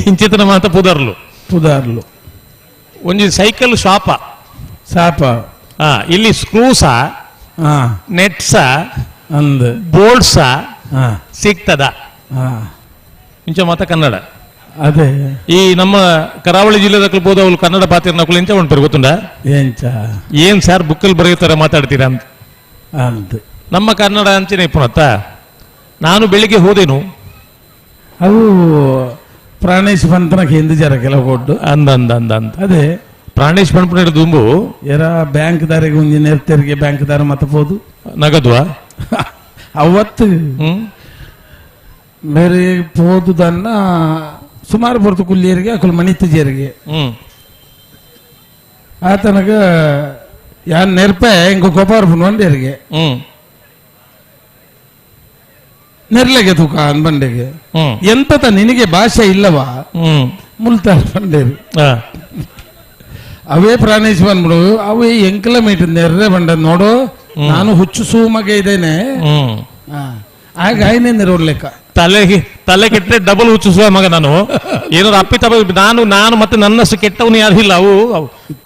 ಇಂಚಿತನ ಮಾತ ಪುದರ್ಲು ಪುದರ್ಲು ಒಂಜಿ ಸೈಕಲ್ ಶಾಪ ಶಾಪ ಇಲ್ಲಿ ಸ್ಕ್ರೂಸ ನೆಟ್ಸ ಅಂದ್ ಬೋಲ್ಟ್ಸ ಸಿಗ್ತದ ಇಂಚ ಮಾತ ಕನ್ನಡ. ಅದೇ ಈ ನಮ್ಮ ಕರಾವಳಿ ಜಿಲ್ಲೆದಕ್ಕೂ ಹೋದವಳು ಕನ್ನಡ ಪಾತಿರ್ನಕ್ಕೂ ಎಂಚ ಉಂಟು ಗೊತ್ತುಂಡ ಎಂಚ ಏನ್ ಸರ್ ಬುಕ್ಕಲ್ಲಿ ಬರೆಯುತ್ತಾರೆ ಮಾತಾಡ್ತೀರಾ ಅಂತ ಅಂತ ನಮ್ಮ ಕನ್ನಡ ಅಂಚನೆ ಪುನತ್ತ. ನಾನು ಬೆಳಿಗ್ಗೆ ಹೋದೆನು ಅವು ಪ್ರಾಣೇಶ್ ಪಂತನ ಹಿಂದೆ ಜರ ಕೆಲವು ಕೊಟ್ಟು ಅಂದ ಅಂದ ಅಂದ ಅಂತ ಅದೇ ಪ್ರಾಣೇಶ್ ಪಂಪನ ದುಂಬು ಎರ ಬ್ಯಾಂಕ್ ದಾರಿಗೆ ಒಂಜಿ ನೆರ್ತೆರಿಗೆ ಬ್ಯಾಂಕ್ ದಾರ ಮತ್ತ ಪೋದು ನಗದ್ವಾ ಅವತ್ತು ಬೇರೆ ಪೋದುದನ್ನ ಸುಮಾರು ಬರ್ತು ಕುಲ್ಲಿಯರಿಗೆ ಅಕುಲ್ ಮಣಿತ ಜೇರಿಗೆ ಆತನಗ ಯಾನ್ ನೆರ್ಪೆ ಹಿಂಗ ಗೊಬ್ಬರ ಬಂದೇರಿಗೆ ನೆರ್ಲೆಗೆ ತೂಕ ಅನ್ ಬಂಡೆಗೆ ಎಂತತ ನಿನಗೆ ಭಾಷೆ ಇಲ್ಲವಾ ಮುಲ್ತಾರ ಬಂಡೇರಿ ಅವೇ ಪ್ರಾಣೇಶ್ ಬಂದ್ಬಿಡು ಅವೇ ಎಂಕಲ ಮೀಟ್ ನೆರ್ರೆ ಬಂಡ ನೋಡು ನಾನು ಹುಚ್ಚು ಸೂಮಗೆ ಇದ್ದೇನೆ ಆಗ ಆಯ್ನೆ ನೆರವರ್ಲೆಕ್ಕ ತಲೆ ತಲೆ ಕೆಟ್ಟರೆ ಡಬಲ್ ಹುಚ್ಚು ಮಗ ನಾನು ಏನಾದ್ರು ಅಪ್ಪಿ ತಪ್ಪ ನಾನು ನಾನು ಮತ್ತೆ ನನ್ನಷ್ಟು ಕೆಟ್ಟವನು ಯಾರು ಇಲ್ಲ. ಅವು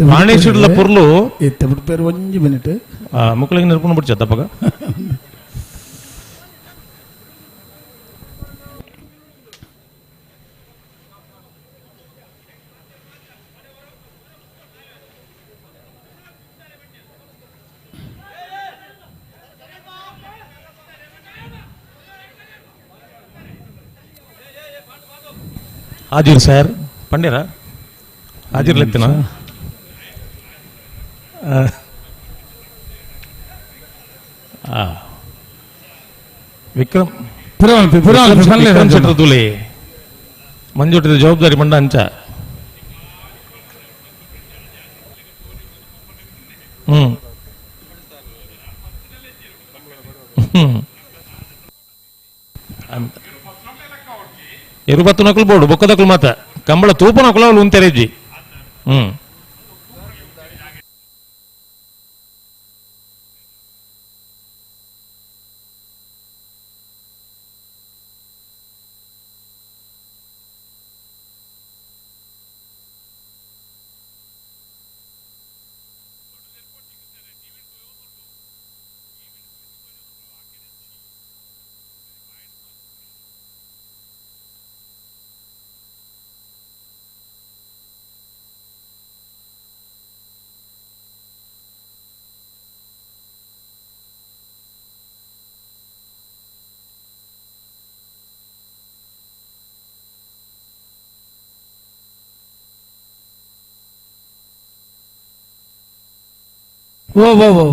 ಪ್ರಾಣೇಶ್ವರ ಪುರ್ಲು ಬಿಟ್ಟು ಒಂಜಿ ಮಿನಿಟ್ ಮುಕ್ಕಳಿಗೆ ನೆರ್ಕೊಂಡು ಬಿಡ್ಚ ತಪ್ಪಗ ಹಾಜಿರ್ ಸರ್ ಪಂಡ್ಯರ ಹಾಜಿರ್ಲೆತ್ತಿನ ವಿಕ್ರಮ್ ವಿಕ್ರಮ್ ಶೆಟ್ಟರ್ ದೂಲೆ ಮಂಜೋಟಿದ ಜವಾಬ್ದಾರಿ ಮಂಡ ಅಂಚ ಹ್ಮ್ ಹ್ಮ್ ಅಂತ ಎರುಬತ್ತು ನಕಲು ಬೋಡು ಬೊಕ್ಕದಕ್ಲು ಮಾತ ಕಂಬಳ ತೂಪ ನಕಲು ಅವಳು ಉಂತೆರೆಜ್ಜಿ ಹ್ಮ್ ಓ ಓ ಓ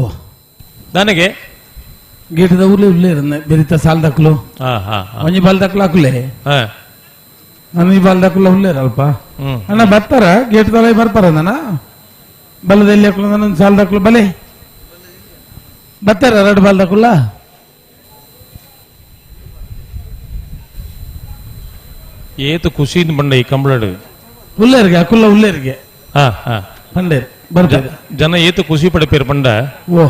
ದಾನಿಗೆ ಗೇಟದ ಊರ್ಲೆ ಉಲ್ಲೇರು ಬೆರಿತ ಸಾಲ್ ದಕ್ಕಲು ಒಂಜಿ ಬಾಲ್ ದಕ್ಕಲು ಹಾಕುಲೆ ನಾನು ಈ ಬಾಲ್ ದಕ್ಕಲು ಉಲ್ಲೇರು ಅಲ್ಪ ಅಣ್ಣ ಬರ್ತಾರ ಗೇಟ್ ದಳ ಬರ್ತಾರ ನನ್ನ ಬಲದಲ್ಲಿ ಹಾಕಲು ನನ್ನ ಸಾಲ್ ದಕ್ಕಲು ಬಲೆ ಬರ್ತಾರ ಎರಡು ಬಾಲ್ ದಕ್ಕುಲ್ಲ ಏತು ಖುಷಿಯಿಂದ ಬಂಡ ಈ ಕಂಬಳಡು ಉಲ್ಲೇರಿಗೆ ಅಕುಲ್ಲ ಉಲ್ಲೇರಿಗೆ ಪಂಡೇರು ಬರ್ತಾರೆ ಜನ ಏತು ಖುಷಿ ಪಡೆಪೇರು ಪಂಡ ಓ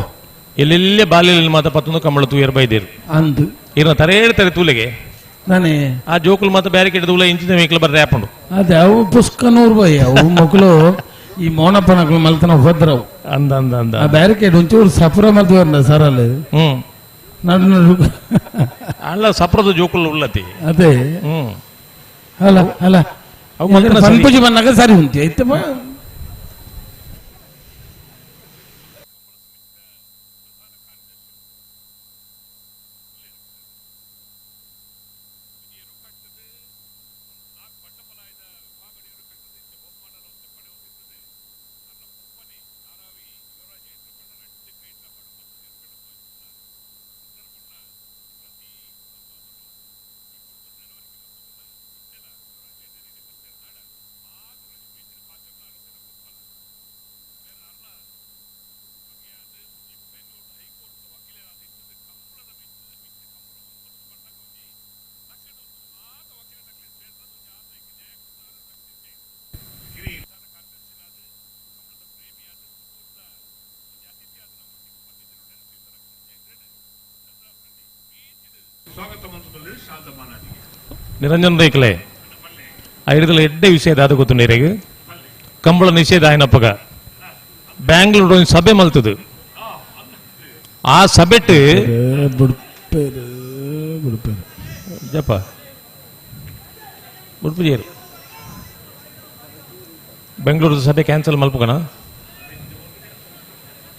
ಎಲ್ಲೆಲ್ಲೇ ಬಾಲ್ಯಲ್ಲಿ ಮಾತ್ರ ಪತ್ತೊಂದು ಕಂಬಳ ತೂಯರ್ ಬೈದೇರು ಅಂದು ಇರ್ನ ತರೇಳು ತರೆ ತೂಲೆಗೆ ನಾನೇ ಆ ಜೋಕುಲು ಮಾತ್ರ ಬ್ಯಾರಿಕೇಡ್ ತೂಲೆ ಇಂಚಿನ ಮೇಕ್ಲ ಬರ್ರೆ ಆಪುಂಡು ಅದೇ ಅವು ಪುಸ್ಕನೂರು ಬೈ ಅವು ಮಕ್ಕಳು ಈ ಮೋನಪ್ಪನಗಳು ಮಲ್ತನ ಹೋದ್ರವು ಅಂದ ಅಂದ ಅಂದ ಆ ಬ್ಯಾರಿಕೇಡ್ ಒಂಚೂರು ಸಫರ ಮಲ್ತುವರ್ನ ಸರ್ ಅಲ್ಲಿ ನಡು ನಡು ಅಲ್ಲ ಸಪ್ರದ ಜೋಕುಲು ಉಳ್ಳತಿ ಅದೇ ಅಲ್ಲ ಅಲ್ಲ ಪನ್ಪುಜಿ ಬಂದಾಗ ಸರಿ ಉಂಟು ಐತಪ್ಪ. ನಿರಂಜನ್ ರೇಖಲೆ ಐದುಗಳ ಎಡ್ಡೆ ವಿಷಯ ದಾದ ಗೊತ್ತು ನೀರಿಗೆ ಕಂಬಳ ನಿಷೇಧ ಆಯ್ನಪ್ಪಗ ಬ್ಯಾಂಗ್ಳೂರ್ ಒಂದು ಸಭೆ ಮಲ್ತದು ಆ ಸಭೆಟ್ ಜಪ್ಪ ಬುಡ್ಪುಜೇರು ಬೆಂಗಳೂರು ಸಭೆ ಕ್ಯಾನ್ಸಲ್ ಮಲ್ಪುಗನ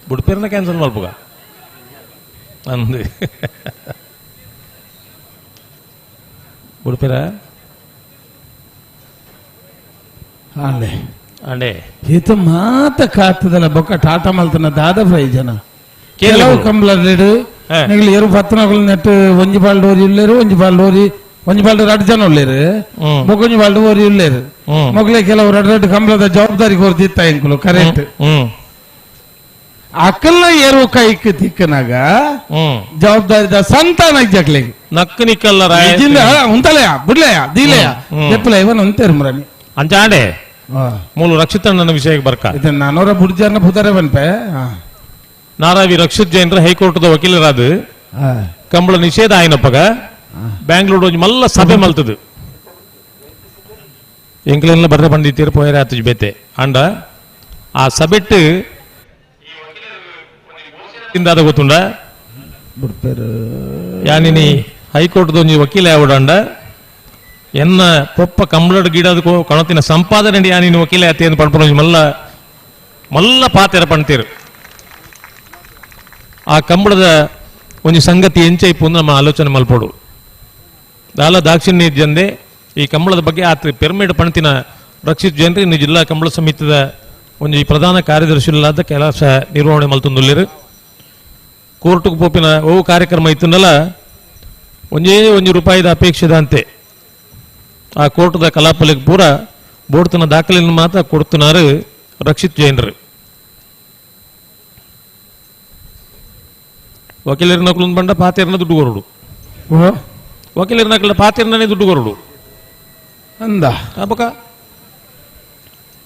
ಬುಡ್ಪೇರ್ನ ಕ್ಯಾನ್ಸಲ್ ಮಲ್ಪುಗ ಅಂದು ಉಡುಪಿರ ಆಂಡೆ ಆಂಡೆ ಈತ ಮಾತ ಕಾತದಲ್ಲ ಬೊಕ್ಕ ಟಾಟಾ ಮಲ್ತನ ದಾದ ಫ್ರೈ ಜನ ಕೆಲವು ಕಂಬಳ ರೇಡು ನಿಗಲು ಎರು ಪತ್ತನಗಳು ನೆಟ್ಟು ಒಂಜಿ ಬಾಲ್ ಡೋರಿ ಇಲ್ಲೇರು ಒಂಜಿ ಬಾಲ್ ಡೋರಿ ಒಂಜಿ ಬಾಲ್ ರಡ್ ಜನ ಉಳ್ಳೇರು ಮೊಕ್ಕೊಂಜಿ ಬಾಲ್ ಡೋರಿ ಉಳ್ಳೇರು ಮೊಗಲೇ ಕೆಲವು ರಡ್ ರಡ್ ಕಂಬಳದ ಜವಾಬ್ದಾರಿ ಕೊರ್ದಿತ್ತ ಎಂಕುಲು ಕರೆಕ್ಟ್ ಅಕಲ್ನ ಏರು ಕೈಕ್ ತಿಕ್ಕನಾಗ ಜವಾಬ್ದಾರಿದ ಸಂತಾನ ಜಕ್ಲೆಗ್ ನಕ್ಕು ನಿಕ್ಕಲ್ಲ ರಾಯ ಉಂತಲೆಯ ಬುಡ್ಲೆಯ ದೀಲೆಯ ದೆಪ್ಪಲೆ ಇವನ್ ಉಂತೇರು ಮುರನಿ ಅಂಚಾಂಡೆ ಮೂಲ ರಕ್ಷಿತ ನನ್ನ ವಿಷಯಕ್ಕೆ ಬರ್ಕ ನಾನೂರ ಬುಡ್ಜಾರ್ನ ಬುದಾರೆ ಬನ್ಪೆ ನಾರಾವಿ ರಕ್ಷಿತ್ ಜೈನ್ರ ಹೈಕೋರ್ಟ್ದ ವಕೀಲರಾದ ಕಂಬಳ ನಿಷೇಧ ಆಯ್ನಪ್ಪಗ ಬ್ಯಾಂಗ್ಳೂರ್ ಒಂಜಿ ಮಲ್ಲ ಸಭೆ ಮಲ್ತದು ಎಂಕ್ಲೆಲ್ಲ ಬರ್ರೆ ಬಂದಿತ್ತೀರು ಪೋಯರೆ ಆತು ಬೇತೆ ಅಂಡ ಆ ಸಭೆಟ್ಟು ಗೊತ್ತುಂಡ ಯಾನಿನಿ ಹೈಕೋರ್ಟ್ ಒಂಜಿ ವಕೀಲ ಯಾವಡಂಡ ಎನ್ನ ಪೊಪ್ಪ ಕಂಬಳಡ್ ಗಿಡದ ಕಣತಿನ ಸಂಪಾದನೆ ಯಾನಿನಿ ವಕೀಲ ಆತಿ ಎಂದು ಪಡ್ಪುನ ಒಂಜಿ ಮಲ್ಲ ಮಲ್ಲ ಪಾತೆರ ಪಣ್ತೀರು ಆ ಕಂಬಳದ ಒಂಜಿ ಸಂಗತಿ ಎಂಚೈಪು ನಮ್ಮ ಆಲೋಚನೆ ಮಲ್ಪೋಡು ದಾಲ ದಾಕ್ಷಿಣ್ಯ ಜಂದೆ ಈ ಕಂಬಳದ ಬಗ್ಗೆ ಆತ ಪೆರ್ಮೇಡ್ ಪಣ್ತಿನ ರಕ್ಷಿತ್ ಜೈನ್ರಿ ಇನ್ನು ಜಿಲ್ಲಾ ಕಂಬಳ ಸಮಿತಿದ ಒಂಜಿ ಪ್ರಧಾನ ಕಾರ್ಯದರ್ಶಿಲಾದ ಕೆಲಸ ನಿರ್ವಹಣೆ ಮಲ್ತೊಂದುಲ್ಲೇರು ಕೋರ್ಟ್ಗೆ ಪೋಪಿನ ಓ ಕಾರ್ಯಕ್ರಮ ಇತ್ತನಲ್ಲ ಒಂಜೇ ಒಂಜಿ ರೂಪಾಯಿದ ಅಪೇಕ್ಷೆದಂತೆ ಆ ಕೋರ್ಟ್ದ ಕಲಾಪಲಿಗೆ ಪೂರ ಬೋರ್ಡ್ತನ ದಾಖಲೆಯನ್ನು ಮಾತ್ರ ಕೊಡ್తున్నారు ರಕ್ಷಿತ್ ಜೈನ್ರು. ವಕೀಲರ ನಕಲು ಬಂಡ ಪಾತೇರ್ನ ದುಡ್ಡು ಕೊರಡು, ವಕೀಲರ ನಕಲ ಪಾತೇರ್ನೇ ದುಡ್ಡು ಕೊರಡು ಅಂದ ಅಬ್ಬಕ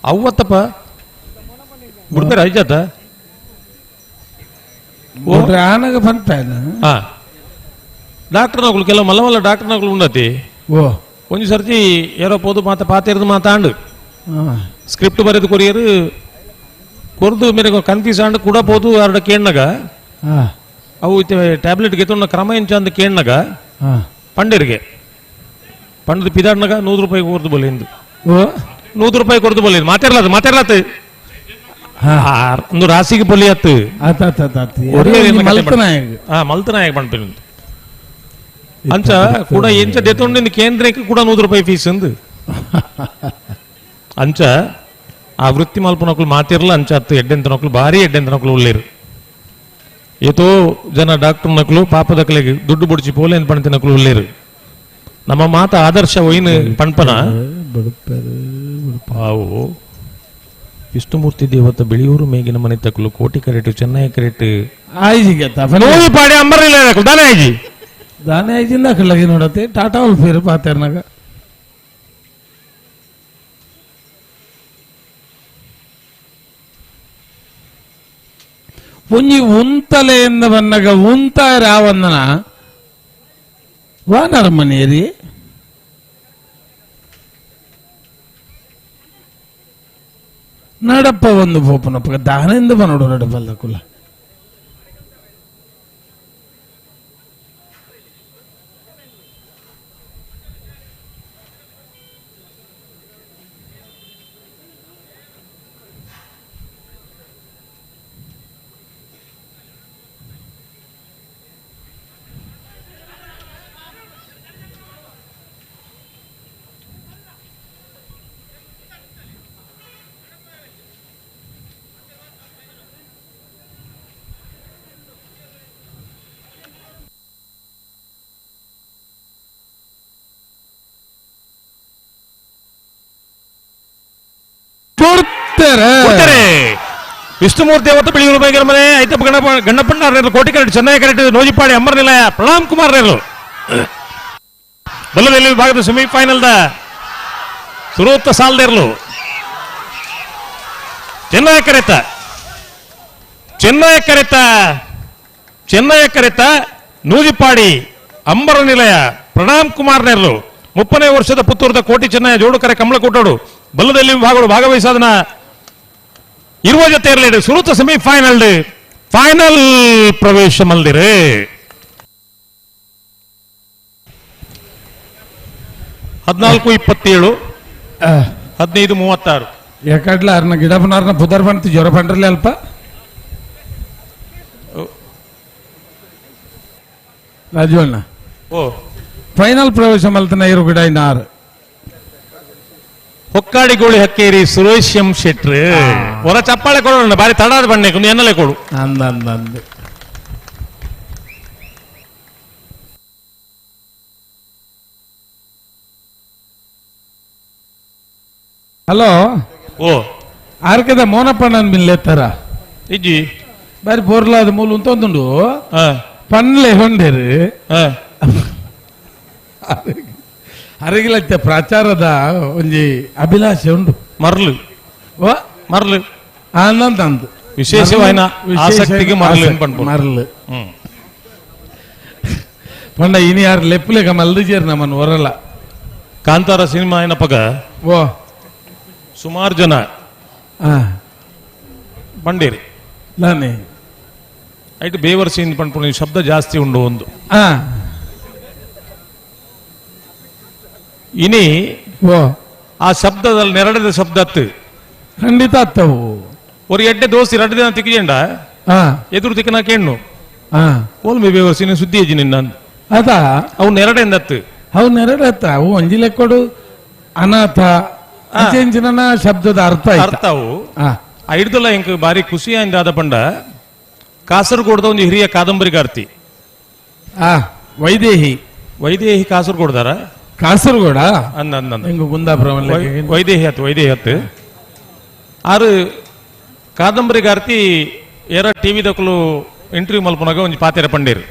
ಅವ್ವತ್ತಪ್ಪ ಬಿಡ್ತಾರೆ ಐಜಾತ ಆನಾಗ ಬಂತ ಡಾಕ್ಟರ್ ನಕಲು ಕೆಲವು ಮಲ್ಲ ಮಲ್ಲ ಡಾಕ್ಟರ್ ನಕಲು ಉಂಡತಿ. ಓ ಒಂಜಿ ಸರ್ತಿ ಏರೋ ಪೋದು ಮಾತ ಪಾತೇರ್ದು ಮಾತಾಂಡು ಸ್ಕ್ರಿಪ್ಟ್ ಬರೆದು ಕೊರಿಯರು ಕೊರ್ದು ಮೇರೆ ಕನ್ಫ್ಯೂಸ್ ಆಂಡ್ ಕೂಡ ಪೋದು ಆರ್ಡ ಕೇಣ್ಣಗ ಅವು ಟ್ಯಾಬ್ಲೆಟ್ ಗೆತ್ತೊಂಡ ಕ್ರಮ ಎಂಚ ಅಂದ ಕೇಣ್ಣಗ ಪಂಡರಿಗೆ ಪಂಡದ ಪಿದಾಡ್ನಾಗ 100 ರೂಪಾಯಿ ಕೊರ್ದು ಬೋಲಿಂದು 100 ರೂಪಾಯಿ ಕೊರ್ದು ಬೋಲಿ ಮಾತಾಡ್ಲಾತ ಮಾತಾಡ್ಲಾತ ಒಂದು ರಾಸಿಗೆ ಪೊಲಿ ಅತ್ತು ಮಲ್ತನಾಯಕ ಪಂಪಿನ ಅಂಚ ಕೂಡ ಎಂಚ ದೆತ್ತೊಂಡು ಕೇಂದ್ರಕ್ಕೆ ಕೂಡ 100 ರೂಪಾಯಿ ಫೀಸ್ ಅಂದು ಅಂಚ ಆ ವೃತ್ತಿ ಮಲ್ಪನಕ್ಲು ಮಾತಿರಲ್ಲ ಅಂಚ ಅತ್ತು ಎಡ್ಡೆಂತ ನೊಕ್ಲು ಭಾರಿ ಎಡ್ಡೆಂತ ನೊಕ್ಲು ಉಳ್ಳೇರು. ಏತೋ ಜನ ಡಾಕ್ಟರ್ ನಕಲು ಪಾಪದಕಲೆಗೆ ದುಡ್ಡು ಬುಡಿಚಿ ಪೋಲೇನ್ ಪಣತಿ ನಕಲು ಉಳ್ಳೇರು. ನಮ್ಮ ಮಾತ ಆದರ್ಶ ಒಯ್ನು ಪಣ್ಪನ ಪಾವು ವಿಷ್ಣುಮೂರ್ತಿ ದೇವತ ಬಿಳಿಯೂರು ಮೇಗಿನ ಮನೆ ತಕಲು ಕೋಟಿ ಕರೆಟು ಚೆನ್ನೈ ಕರೆಟು ಪಾಡಿ ಅಂಬರಿಲ್ಲ ದಾನೆ ಆಯ್ಜಿ ದಾನೆ ಆಯ್ಜಿಂದ ಕಳ್ಳಗಿ ನೋಡತ್ತೆ ಟಾಟಾ ಫೇರು ಪಾತೇರ್ನಾಗ ಒಂಜಿ ಉಂತಲೆಯಿಂದ ಬನ್ನಗ ಉಂತ ರಾವಂದನ ವಾನರ ಮನೆಯರಿ ನಡಪ್ಪ ಒಂದು ಪೋಪನಪ್ಪ ದಾನೆಂದು ಬನ್ನೋಡು ನಡಪಲ್ಲ ಕುಲ ವಿಷ್ಣುಮೂರ್ತಿ ಅವತ್ತು ಬಿಳಿಯೂರು ಮೇಗಿನ ಮನೆ ಐತಪ್ಪ ಗಣಪ ಗಣ್ಣಪ್ಪಣ್ಣ ಕೋಟಿ ಕರೆಟ್ ಚೆನ್ನೈ ಕರೆಟ್ ನೋಜಿಪಾಡಿ ಅಂಬರ್ ನಿಲಯ ಪ್ರಣಾಮ್ ಕುಮಾರ್ ರೇರು ಬಲ್ಲದಲ್ಲಿ ವಿಭಾಗದ ಸೆಮಿಫೈನಲ್ the ಸುರೂತ್ತ ಸಾಲದಿರಲು ಚೆನ್ನೈ ಕರೆತ ಚೆನ್ನೈ ಕರೆತ ಚೆನ್ನೈ ಕರೆತ ನೂಜಿಪಾಡಿ ಅಂಬರ ನಿಲಯ ಪ್ರಣಾಮ್ ಕುಮಾರ್ ನೇರ್ಲು 30ನೇ ವರ್ಷದ ಪುತ್ತೂರದ ಕೋಟಿ ಚೆನ್ನಯ ಜೋಡುಕರೆ ಕಮಲಕೋಟೋಡು ಬಲ್ಲದಲ್ಲಿ ವಿಭಾಗಗಳು ಭಾಗವಹಿಸಾದನ ಇರುವ ಜೊತೆ ಇರಲಿ ಸುರುತ ಸೆಮಿಫೈನಲ್ ಫೈನಲ್ ಪ್ರವೇಶ ಮಲ್ದಿರಿ. ಹದಿನಾಲ್ಕು 27 15 36 ಯಾಕಡ್ಲ ಅರ್ನ ಗಿಡ ಬನಾರ್ನ ಪುದರ್ ಬಂತು ಜ್ವರ ಬಂಡ್ರಲಿ ಅಲ್ಪ ರಾಜು ಅಣ್ಣ ಓ ಫೈನಲ್ ಪ್ರವೇಶ ಮಲ್ತನ ಇರು ಗಿಡ ಇನ್ನಾರು ಹೊಕ್ಕಾಡಿ ಗೋಳಿ ಹಕ್ಕೇರಿ ಸುರೇಶ್ ಎಂ ಶೆಟ್ರು ಹೊರ ಚಪ್ಪಾಳೆ ಕೊಡೋಣ ಬಾರಿ ತಡಾದ ಬಣ್ಣೆ ಎನ್ನಲೆ ಕೊಡು ಅಂದ ಅಂದ ಅಂದ ಹಲೋ ಓ ಆರ್ಕದ ಮೋನಪ್ಪಣ್ಣನ ಮಿಲ್ಲೆತ್ತಾರ ಇಜ್ಜಿ ಬಾರಿ ಬೋರ್ಲಾದ ಮೂಲು ಅಂತ ಒಂದುಂಡು ಪನ್ಲೆ ಹೊಂಡೇರು ಅರಗಿಲತ್ತೆ ಪ್ರಾಚಾರದ ಒಂಜಿ ಅಭಿಲಾಷೆ ಉಂಡು ಮರ್ಲು ಮರ್ಲು ಅಂದಂದು ವಿಶೇಷವಾಯಿನ ಆಸಕ್ತಿಗೆ ಮರ್ಲು ಮರ್ಲು ಪಂಡ ಇನಿ ಯಾರು ಲೆಪ್ಪುಲೆಗ ಮಲ್ದು ಜೇರ್ ನಮ್ಮನ್ನು ಹೊರಲ್ಲ. ಕಾಂತಾರ ಸಿನಿಮಾ ಏನಪ್ಪಗ ಓ ಸುಮಾರು ಜನ ಬಂಡೇರಿ ನಾನೇ ಐಟ್ ಬೇವರ್ಸಿ ಪಂಡ್ಪುಣ ಶಬ್ದ ಜಾಸ್ತಿ ಉಂಡು ಒಂದು ಇನಿ ಆ ಶಬ್ದದಲ್ಲಿ ನೆರಡದ ಶಬ್ದ ಅತ್ತು ಖಂಡಿತ ಅತ್ತವು ஒரு ಎಡ್ಡೆ ದೋಸ್ತಿ ಎರಡು ದಿನ ತಿಕ್ಕಿಜೆಂಡ ಎದುರು ತಿಕ್ಕನ ಕೆಣ್ಣು ಓಲ್ಮೆ ಬೇವರ್ಸಿ ನೀನು ಸುದ್ದಿ ಅಜ್ಜಿ ನಿನ್ನ ಅದ ಅವು ನೆರಡೆಂದ ಅತ್ತು ಅವು ನೆರಡೆ ಅತ್ತ ಅವು ಒಂಜಿ ಲೆಕ್ಕೊಡು ಅನಾಥ ಅಂಚಿನ ಶಬ್ದದ ಅರ್ಥ ಅರ್ಥವು ಐಡ್ದಲ್ಲ ಇಂಕ್ ಬಾರಿ ಖುಷಿ ಆದ ಪಂಡ ಕಾಸರಗೋಡ್ದ ಒಂದು ಹಿರಿಯ ಕಾದಂಬರಿಗಾರ್ತಿ ವೈದೇಹಿ ವೈದೇಹಿ ಕಾಸರಗೋಡ್ದಾರ ಕಾಸರಗೋಡ ಅಂದ ಕುಂದಾಪುರ ವೈದೇಹಿ ಆತು ವೈದೇಹಿ ಆತು ಆರು ಕಾದಂಬರಿಗಾರ್ತಿ ಏರ ಟಿವಿ ದಕ್ಕಲು ಇಂಟರ್ವ್ಯೂ ಮಲ್ಪನಾಗ ಒಂಜಿ ಪಾತೆರ ಪಂಡೇರು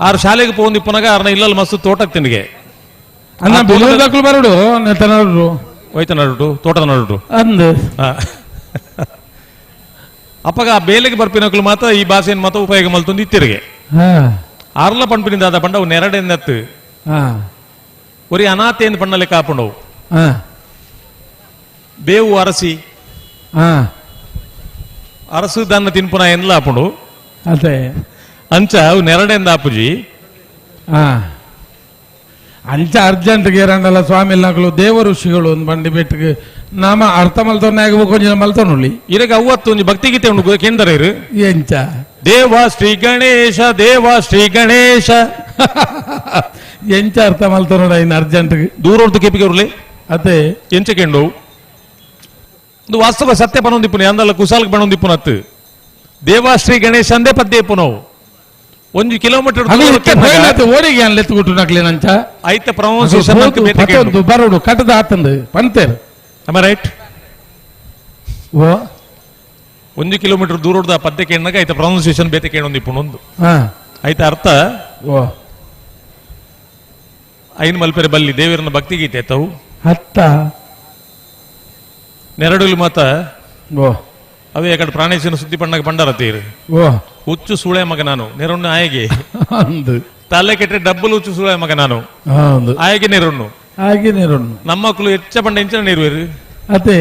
ಆರು ಶಾಲೆಗೆ ಪೋಂದಿಪ್ಪನಾಗ ಆರ್ನ ಇಲ್ಲಲ್ಲಿ ಮಸ್ತ್ ತೋಟಕ್ಕೆ ತಿಂಡಿಗೆ ಅನ್ನ ಬೆಲೂರು ಬರಡು ನೆತನಡು ಹೋಯ್ತನಡು ತೋಟದ ನಡು ಅಂದು ಅಪ್ಪಗ ಆ ಬೇಲೆಗೆ ಬರ್ಪಿನಕ್ಲು ಮಾತ್ರ ಈ ಭಾಷೆಯನ್ನು ಮಾತ್ರ ಉಪಯೋಗ ಮಲ್ತೊಂದು ಇತ್ತಿರಿಗೆ ಆರ್ಲ ಪಂಪಿನಿಂದ ಆದ ಪಂಡ ಅವು ನೆರಡೆಂದತ್ತು ಒರಿ ಅನಾಥೆಯಿಂದ ಪಣ್ಣಲೆ ಕಾಪುಂಡವು ಬೇವು ಅರಸಿ ಅರಸು ದನ್ನ ತಿನ್ಪುನ ಎಂದ್ಲ ಆಪುಂಡು ಅದೇ ಅಂಚ ಅವು ನೆರಡೆಂದ ಆಪುಜಿ ಅಂಚ ಅರ್ಜೆಂಟ್ ಗೇರಂಡಲ್ಲ ಸ್ವಾಮಿ ನಕಲು ದೇವ ಋಷಿಗಳು ಒಂದು ಬಂಡಿ ಬೆಟ್ಟಿಗೆ ನಾಮ ಅರ್ಥ ಮಲ್ತೋನೆ ಆಗಬೇಕು ಒಂಜಿ ಮಲ್ತೋನುಳ್ಳಿ ಇರಗ ಅವತ್ತು ಒಂಜಿ ಭಕ್ತಿಗೀತೆ ಉಂಡು ಕೇಂದ್ರ ಇರು ಎಂಚ ದೇವ ಶ್ರೀ ಗಣೇಶ ದೇವ ಶ್ರೀ ಗಣೇಶ ಎಂಚ ಅರ್ಥ ಮಲ್ತೋನೋಡ ಇನ್ನು ಅರ್ಜೆಂಟ್ ದೂರೊರ್ದು ಕೆಪಿಗೆ ಉರ್ಲಿ ಅದೇ ಎಂಚ ಕೆಂಡು ಒಂದು ವಾಸ್ತವ ಸತ್ಯ ಪನೊಂದಿಪ್ಪುನಿ ಅಂದಲ್ಲ ಕುಸಾಲ್ಗೆ ಬಣೊಂದಿಪ್ಪುನತ್ತು Devasri Ganesha ಅಂದೇ ಪದ್ಯ ಪುನವು 1 ಕಿಲೋಮೀಟರ್ ಓಡಿಗೆ ಲೆತ್ತುಕೊಟ್ಟು ಐತ ಪ್ರೊನೌನ್ಸಿಯೇಷನ್ ಬರೋಡು ಕಟ್ಟದ ಆತಂದು ಪಂತೇರು ರೈಟ್ 1 ಕಿಲೋಮೀಟರ್ ದೂರದ ಪದ್ಯ ಕೇಳಿನಾಗ ಐತ ಪ್ರೊನೌನ್ಸಿಯೇಷನ್ ಬೇತೆ ಕೇಳೊಂದು ಇಪ್ಪುಣೊಂದು ಐತ ಅರ್ಥ ಐನ್ ಮಲ್ಪೆರೆ ಬಲ್ಲಿ ದೇವರನ್ನ ಭಕ್ತಿಗೀತೆ ತಾವು ಅತ್ತ ನೆರಡುಲಿ ಮಾತ ಅವೇ ಕಡೆ ಪ್ರಾಣೇಶನ ಸುದ್ದಿ ಪಣ್ಣಾಗ ಪಂಡಾರ ತೀರು ಹುಚ್ಚು ಸೂಳೆ ಮಗ ನಾನು ನೆರಣ್ಣು ಆಯಗೆ ತಲೆ ಕೆಟ್ಟರೆ ಡಬ್ಬಲ್ ಹುಚ್ಚು ಸೂಳೆ ಮಗ ನಾನು ಆಯಗೆ ನೆರಣ್ಣು ಹಾಗೆ ನೆರಣ್ಣು ನಮ್ಮ ಮಕ್ಕಳು ಹೆಚ್ಚ ಪಂಡ ಎಂಚಿನ ನೀರು ಅದೇ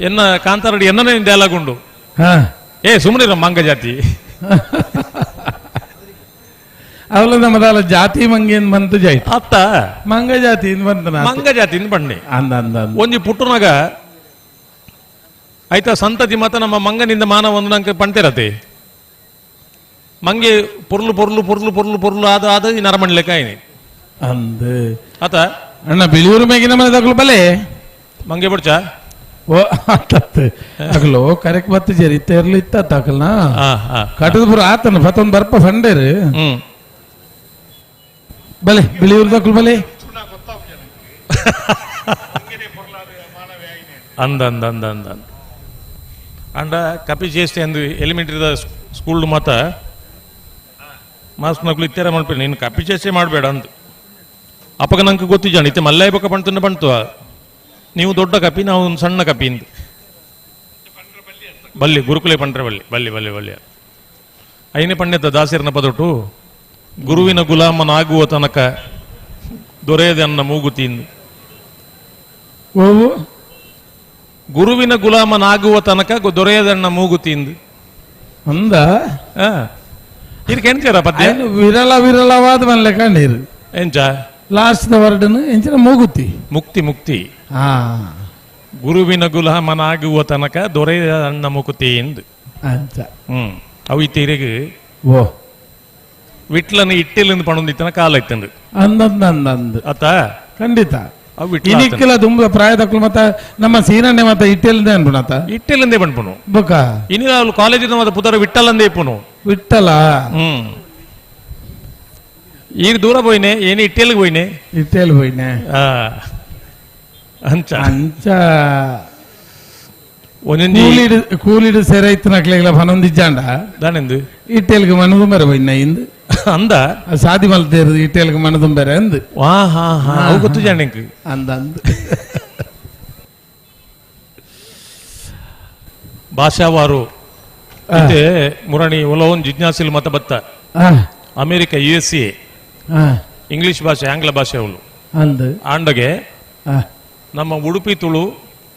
ಎನ್ನ ಕಾಂತಾರಡಿ ಎನ್ನನೇ ಡೈಲಾಗ್ ಉಂಡು ಏ ಸುಮ್ಮನೆ ಮಂಗ ಜಾತಿ ಅವಳ ನಮ್ಮದಲ್ಲ ಜಾತಿ ಮಂಗೇನ್ ಬಂತು ಜಾಯ್ತು ಅತ್ತ ಮಂಗ ಜಾತಿ ಬಂತ ಮಂಗ ಜಾತಿ ಬಣ್ಣೆ ಅಂದ ಅಂದ ಒಂಜಿ ಪುಟ್ಟುನಾಗ ಆಯ್ತಾ ಸಂತತಿ ಮತ ನಮ್ಮ ಮಂಗನಿಂದ ಮಾನವ ಒಂದು ನಂಗೆ ಪಂಟೆರತೆ ಮಂಗೆ ಪೊರ್ಲು ಪೊರ್ಲು ಪೊರ್ಲು ಪೊರ್ಲು ಪೊರ್ಲು ಆದ ಆದ ಈ ನರಮಣ್ಲೆಕ್ಕ ಆಯ್ನಿ ಅಂದ ಆತ ಅಣ್ಣ ಬಿಳಿಯೂರು ಮೇಗಿನ ಮನೆ ತಗಲು ಬಲೆ ಮಂಗೆ ಬಡ್ಚ ಓ ಅಗಲೋ ಕರೆಕ್ಟ್ ಬತ್ತು ಜರಿ ಇರ್ಲಿ ಇತ್ತ ತಕಲ್ನ ಕಟದಪುರ ಆತನ ಬತ್ತೊಂದು ಬರ್ಪ ಫಂಡೇರು ಬಲೆ ಬಿಳಿಯೂರು ತಕಲು ಬಲೆ ಅಂದ ಅಂದ ಅಂದ ಅಂದ ಅಂಡ ಕಪಿ ಚೇಷ್ಟೆ ಅಂದು ಎಲಿಮೆಂಟ್ರಿದ ಸ್ಕೂಲ್ ಮಾತ ಮಾಸ್ಕ್ ನಕ್ಲು ಇತ್ತರ ಮಾಡ್ಬೇಡ ನೀನು ಕಪಿ ಚೇಷ್ಟೆ ಮಾಡಬೇಡ ಅಂದು ಅಪ್ಪಗ ನಂಗೆ ಗೊತ್ತಿಜಾಣ ಇತ್ತೆ ಮಲ್ಲಾಯಿ ಬೊಕ್ಕ ಪಣ್ತುಂಡ ಪಣ್ತು ನೀವು ದೊಡ್ಡ ಕಪಿ ನಾವು ಒಂದು ಸಣ್ಣ ಕಪಿ ಇಂದು ಬಲ್ಲಿ ಗುರುಕುಲೆ ಪಂಡ್ರೆ ಬಲ್ಲಿ ಬಲ್ಲಿ ಬಲ್ಲಿ ಬಲ್ಲಿ ಐನೇ ಪಂಡ್ಯದ ದಾಸಿರನ ಪದೊಟ್ಟು ಗುರುವಿನ ಗುಲಾಮನಾಗುವ ತನಕ ದೊರೆಯದನ್ನ ಮೂಗುತಿಂದು ಗುರುವಿನ ಗುಲಾಮನಾಗುವ ತನಕ ದೊರೆಯದನ್ನ ಮೂಗುತಿಂದು ಅಂದ ಇದಕ್ಕೆ ಪದ್ಯ ವಿರಳ ವಿರಳವಾದ ಮನ್ಲೆ ಕಂಡೀರು ಎಂಚ ಲಾಸ್ಟ್ ವರ್ಡ್ನು ಎಂಚಿನ ಮೂಗುತಿ ಮುಕ್ತಿ ಮುಕ್ತಿ ಗುರುವಿನ ಗುಲಾಮನಾಗುವ ತನಕ ದೊರೆಯದನ್ನ ಮುಕುತಿ ಎಂದು ಅವು ಇತ್ತೀರಿಗೆ ಓ ವಿಟ್ಲನ ಇಟ್ಟಿಲಿಂದ ಪಣೊಂದಿತ್ತನ ಕಾಲ ಇತ್ತಂದು ಅಂದಂದ ಅತ್ತ ಖಂಡಿತ ಇನಿಕ್ಕೆಲ್ಲ ತುಂಬ ಪ್ರಾಯದಕ್ಕಲು ಮತ್ತ ನಮ್ಮ ಸೀನಣ್ಣೆ ಮತ್ತ ಇಟ್ಟೆಲಿಂದ ಅನ್ಪುಣತ ಇಟ್ಟೆಲಿಂದೇ ಪಣ್ಪುನು ಬೊಕ ಇನಿ ನಾವು ಕಾಲೇಜಿನ ಮತ್ತ ಪುದರ ವಿಟ್ಟಲಂದೇ ಇಪ್ಪುನು ವಿಟ್ಟಲ ಈಗ ದೂರ ಪೋಯಿನೆ ಏನು ಇಟ್ಟೆಲಿಗೆ ಪೋಯಿನೆ ಇಟ್ಟೆಲ್ ಪೋಯಿನೆ ಅಂಚ ಅಂಚ ಒಂದೊಂದು ಕೂಲಿಡು ಸೆರೆ ಇತ್ತು ನಕ್ಲೆಗ್ಲ ಪನೊಂದಿಜ್ಜಾಂಡ ದಾನೆಂದು ಇಟ್ಟೆಲ್ಗೆ ಮನದುಂಬೆರೆ ಪೋಯಿನ ಇಂದು ಅಂದ ಸಾದಿ ಮಲ್ತೇರು ಇಟ್ಟೆಲ್ಗೆ ಮನದುಂಬೆರೆ ಅಂದು ವಾ ಹಾ ಹಾ ಅವು ಗೊತ್ತು ಜಾಣ ಅಂದ ಅಂದು ಭಾಷಾವಾರು ಮುರಣಿ ಒಲವನ್ ಜಿಜ್ಞಾಸಿಲ್ ಮತ ಬತ್ತ America USA English ಭಾಷೆ ಆಂಗ್ಲ ಭಾಷೆ ಅವಳು ಆಂಡಗೆ ನಮ್ಮ ಉಡುಪಿ ತುಳು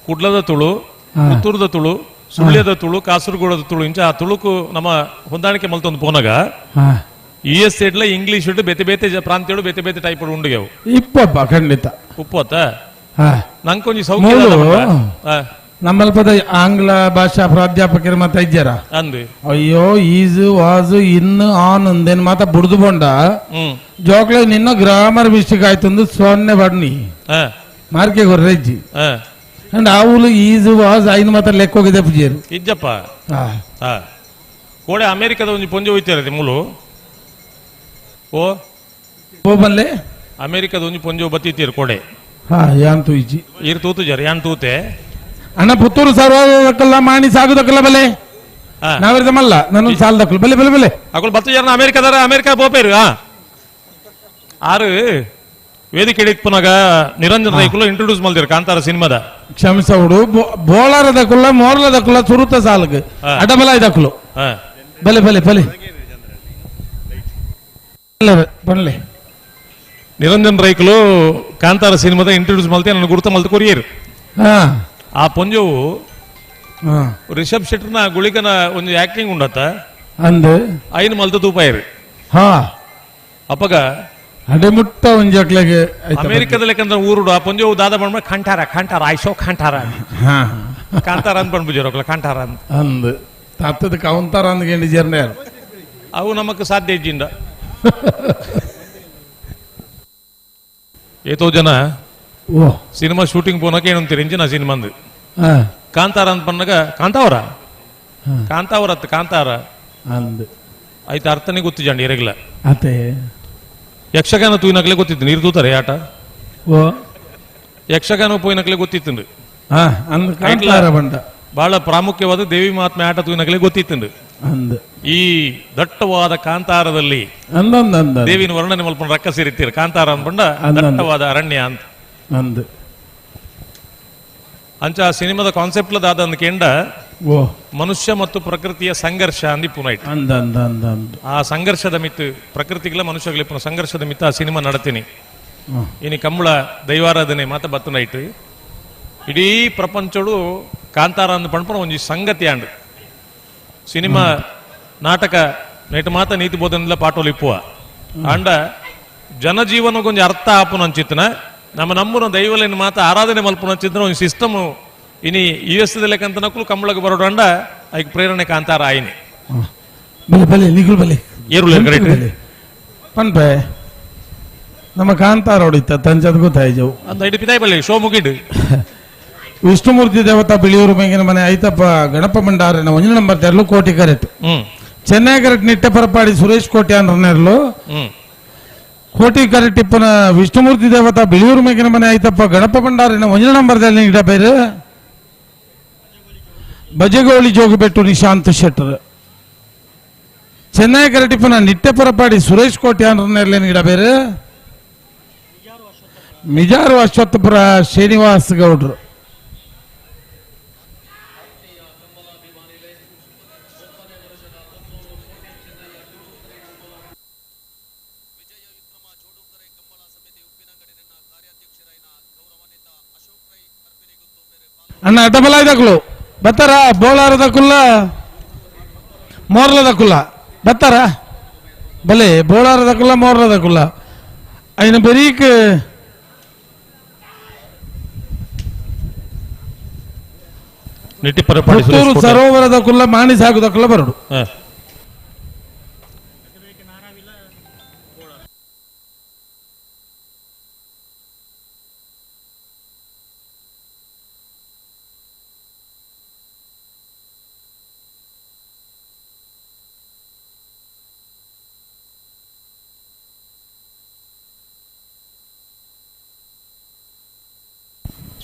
ಕುಡ್ಲದ ತುಳು ಪುತ್ತೂರದ ತುಳು ಸುಳ್ಯದ ತುಳು ಕಾಸರಗೋಡದ ತುಳು ಇಂಚ ಆ ತುಳುಕು ನಮ್ಮ ಹೊಂದಾಣಿಕೆ ಮಲ್ತೊಂದು ಪೋನಾಗ ಯು ಎಸ್ ಎಡ್ಲ ಇಂಗ್ಲಿಷ್ ಬೇತೆ ಬೇತೆ ಪ್ರಾಂತ್ಯಡು ಬೇತೆ ಬೇತೆ ಟೈಪ್ ಉಂಡುಗೆವು ಇಪ್ಪಪ್ಪ ಖಂಡಿತ ಉಪ್ಪತ್ತ ನಂಕೊಂಜಿ ಸೌಖ್ಯ ನಮ್ಮಲ್ಪದ ಆಂಗ್ಲ ಭಾಷಾ ಪ್ರಾಧ್ಯಾಪಕರು ಮತ್ತೆ ಇದ್ದಾರ ಅಂದು ಅಯ್ಯೋ is was in on ಅಂದೇನು ಮಾತ ಬುಡ್ದು ಬೊಂಡ ಜೋಕ್ಲೆ ನಿನ್ನ ಗ್ರಾಮರ್ ಮಿಸ್ಟೇಕ್ ಆಯ್ತು ಸೊನ್ನೆ ಬಡ್ನಿ ಮಾರ್ಕೆ ಗೊರ್ರೆಜ್ಜಿ ಅಂಡ್ ಆವುಲು is was ಐನು ಮಾತ್ರ ಲೆಕ್ಕೋಗಿದೆ ಪೂಜೆರು ಇಜ್ಜಪ್ಪ ಕೋಡೆ ಅಮೆರಿಕದ ಒಂದು ಪೊಂಜೆ ಹೋಯ್ತಾರೆ ಮೂಲು ಓ ಬಲ್ಲೆ ಅಮೆರಿಕದ ಒಂದು ಪೊಂಜೆ ಬತ್ತೀರು ಕೋಡೆ ಹಾ ಯಾನ್ ತೂಜಿ ಇರ್ ತೂತು ಜರ ಯಾನ್ ತೂತೆ ಅಣ್ಣ ಪುತ್ತೂರು ಸರ್ವದಕ್ಕಲ್ಲ ಮಾಣಿ ಸಾಗುದಕ್ಕಲ್ಲ ಬಲೆ ನಾವಿರ್ದ ಮಲ್ಲ ನನ್ನ ಸಾಲದಕ್ಕಲ್ಲ ಬಲೆ ಬಲೆ ಬಲೆ ಅಕುಲು ಬತ್ತು ಜನ ಅಮೆರಿಕದಾರ ಅಮೆರಿಕ ಪೋಪೇರು ಆರು ವೇದಿಕೆ ಇಪ್ಪನಾಗ ನಿರಂಜನ್ ರೈಕುಲು ಇಂಟ್ರೊಡ್ಯೂಸ್ ಮಲ್ದಿರು ಕಾಂತಾರ ಸಿನಿಮಾದ ಕ್ಷಮಿಸವುಡು ಬೋಳಾರದಕ್ಕಲ್ಲ ಮೋರ್ಲದಕ್ಕಲ್ಲ ಸುರುತ ಸಾಲಗ್ ಅಡಬಲ ಇದಕ್ಕಲು ಬಲೆ ಬಲೆ ಬಲೆ ಬನ್ಲೆ ನಿರಂಜನ್ ರೈಕುಲು ಕಾಂತಾರ ಸಿನಿಮಾದ ಇಂಟ್ರೊಡ್ಯೂಸ್ ಮಲ್ತೆ ನನ್ನ ಗುರುತ ಮಲ್ತ ಕೊರಿಯರು ಆ ಪೊಂಜವು ರಿಷಬ್ ಶೆಟ್ಟರ್ನ ಗುಳಿಕನ ಒಂದು ಆಕ್ಟಿಂಗ್ ಉಂಡತ್ತ ಅಂದು ಐನು ಮಲ್ತ ತೂಪಾಯರು ಹಾ ಅಪ್ಪಗ ಅಡೆಮುಟ್ಟ ಒಂಜಕ್ಲೆಗೆ ಅಮೆರಿಕದ ಲೆಕ್ಕಂದ್ರೆ ಊರುಡು ಆ ಪೊಂಜವು ದಾದ ಬಂಡ ಖಂಟಾರ ಖಂಟಾರ ಐಶೋ ಖಂಟಾರ ಕಾಂತಾರ ಅಂತ ಬಂದ್ಬಿಜೋರಕ್ಲ ಖಂಟಾರ ಅಂತ ಅಂದು ತತ್ತದ ಕೌಂತಾರ ಅಂದ್ ಗೆಂಡಿ ಜರ್ನೆ ಅವು ನಮಕ್ ಸಾಧ್ಯ ಇಜ್ಜಿಂದ ಏತೋ ಜನ ಸಿನಿಮಾ ಶೂಟಿಂಗ್ ಪೋನಕ್ಕೆ ಏನಂತೀರಿ ಇಂಚಿನ ಸಿನಿಮಾ ಅಂದು ಕಾಂತಾರ ಅಂತ ಬಂದಾಗ ಕಾಂತಾವರ ಕಾಂತಾವರತ್ ಕಾಂತಾರ ಅಂದ್ ಆಯ್ತು ಅರ್ಥನೇ ಗೊತ್ತಿಜಂಡಿ ಇರಗಿಲ್ಲ ಅದೇ ಯಕ್ಷಗಾನ ತೂಯಿನಕ್ಲೆ ಗೊತ್ತಿತ್ತು ನೀರು ತೂತಾರೆ ಆಟ ಓ ಯಕ್ಷಗಾನ ಪೋಯಿನಕ್ಲೆ ಗೊತ್ತಿತ್ತು ಕಾಂತಾರ ಬಹಳ ಪ್ರಾಮುಖ್ಯವಾದ ದೇವಿ ಮಹಾತ್ಮೆ ಆಟ ತೂಯಿನಕ್ಲೆ ಗೊತ್ತಿತ್ತು ಈ ದಟ್ಟವಾದ ಕಾಂತಾರದಲ್ಲಿ ದೇವಿನ ವರ್ಣನೆ ಮಲ್ಪನ ರಕ್ಕ ಸೇರಿತ್ತೀರ ಕಾಂತಾರ ಅನ್ಬಂಡ ದಟ್ಟವಾದ ಅರಣ್ಯ ಅಂತ ಅಂಚ ಆ ಸಿನಿಮಾದ ಕಾನ್ಸೆಪ್ಟ್ ದಾದ ಅಂದ್ಕೆಂಡ ಮನುಷ್ಯ ಮತ್ತು ಪ್ರಕೃತಿಯ ಸಂಘರ್ಷ ಅಂದಿ ಪುನೈಟ್ ಆ ಸಂಘರ್ಷದ ಮಿತ್ತು ಪ್ರಕೃತಿಗಳ ಮನುಷ್ಯಗಳ ಸಂಘರ್ಷದ ಮಿತ್ತು ಆ ಸಿನಿಮಾ ನಡತೀನಿ. ಇನಿ ಕಂಬಳ ದೈವಾರಾಧನೆ ಮಾತ ಬತ್ತನೈಟ್ ಇಡೀ ಪ್ರಪಂಚಡು ಕಾಂತಾರ ಅಂದ್ ಪಣ್ಪನ ಒಂಜಿ ಸಂಗತಿ ಅಂಡ್ ಸಿನಿಮಾ ನಾಟಕ ನೈಟ್ ಮಾತ ನೀತಿ ಬೋಧನೆಲ್ಲ ಪಾಠೋಲು ಇಪ್ಪುವ ಅಂಡ ಜನಜೀವನಕ್ಕೊಂಜಿ ಅರ್ಥ ಆಪುನ ಅಂಚಿತ್ತನ ನಮ್ಮ ನಂಬುನ ದೈವಲೇನು ಮಾತ ಆರಾಧನೆ ಮಲ್ಪುನ ಅಂಚಿತ್ತನ ಒಂದು ಸಿಸ್ಟಮ್ ಇನಿ ಯು ಎಸ್ ಲೆಕ್ಕಂತ ನಕಲು ಕಂಬಳಕ್ಕೆ ಬರೋಡು ಅಂಡ ಐಕ್ ಪ್ರೇರಣೆ ಕಾಂತಾರ ಆಯಿನಿ. ಬಲೆ ಬಲೆ ನಿಗುಲ್ ಬಲೆ ಏರುಲೆ ಕರೆಕ್ಟ್ ಪನ್ಪೆ ನಮ್ಮ ಕಾಂತಾರ ಹೊಡಿತ ತಂಜದ ಗೊತ್ತಾಯ್ಜವು ಅಂದ ಇಡಿ ಪಿದಾಯಿ ಬಲೆ ಶೋ ಮುಗಿಡು. ವಿಷ್ಣುಮೂರ್ತಿ ದೇವತಾ ಬಿಳಿಯೂರು ಮೇಗಿನ ಮನೆ ಐತಪ್ಪ ಗಣಪ ಭಂಡಾರನ ಒಂಜಿ ನಂಬರ್ ತೆರಲು ಕೋಟಿ ಕರೆಕ್ಟ್ ಚೆನ್ನೈ ಕರೆಕ್ಟ್ ನಿಟ್ಟೆ ಪರಪಾಡಿ ಸುರೇಶ್ ಕೋಟಿ ಅನ್ರನೆರ್ಲು ಕೋಟಿ ಕರೆಕ್ಟ್ ಇಪ್ಪನ ವಿಷ್ಣುಮೂರ್ತಿ ದೇವತಾ ಬಿಳಿಯೂರು ಮೇಗಿನ ಮನೆ ಐತಪ್ಪ ಗಣಪ ಭಂಡಾರಿನ ಒಂಜಿ ನಂಬರ್ ಗಿಡ ಬೇರೆ ಬಜಗೋಳಿ ಜೋಗಿಬೆಟ್ಟು ನಿಶಾಂತ್ ಶೆಟ್ಟರ್ ಚೆನ್ನೈ ಕರೆಕ್ಟ್ ಇಪ್ಪನ ನಿಟ್ಟೆ ಪರಪಾಡಿ ಸುರೇಶ್ ಕೋಟಿ ಅನ್ರನೆರ್ಲೇನ ಗಿಡ ಬೇರೆ ಮಿಜಾರು ಅಶ್ವತ್ಥಪುರ ಶ್ರೀನಿವಾಸ್ ಗೌಡ್ರು. ಅಣ್ಣ ಅಡ್ಡಬಲ ಇದಕ್ಕಲು ಬತ್ತಾರ ಬೋಳಾರದಕ್ಕುಲ್ಲ ಮೋರ್ಲದಕ್ಕುಲ್ಲ ಬತ್ತಾರ ಬಲೆ ಬೋಳಾರದಕ್ಕುಲ್ಲ ಮೋರ್ಲದಕ್ಕುಲ್ಲ ಐನ ಬರೀಕ್ ಪುತ್ತೂರು ಸರೋವರದಕ್ಕುಲ್ಲ ಮಾಣಿ ಸಾಗುದಕ್ಕುಲ್ಲ ಬರಡು.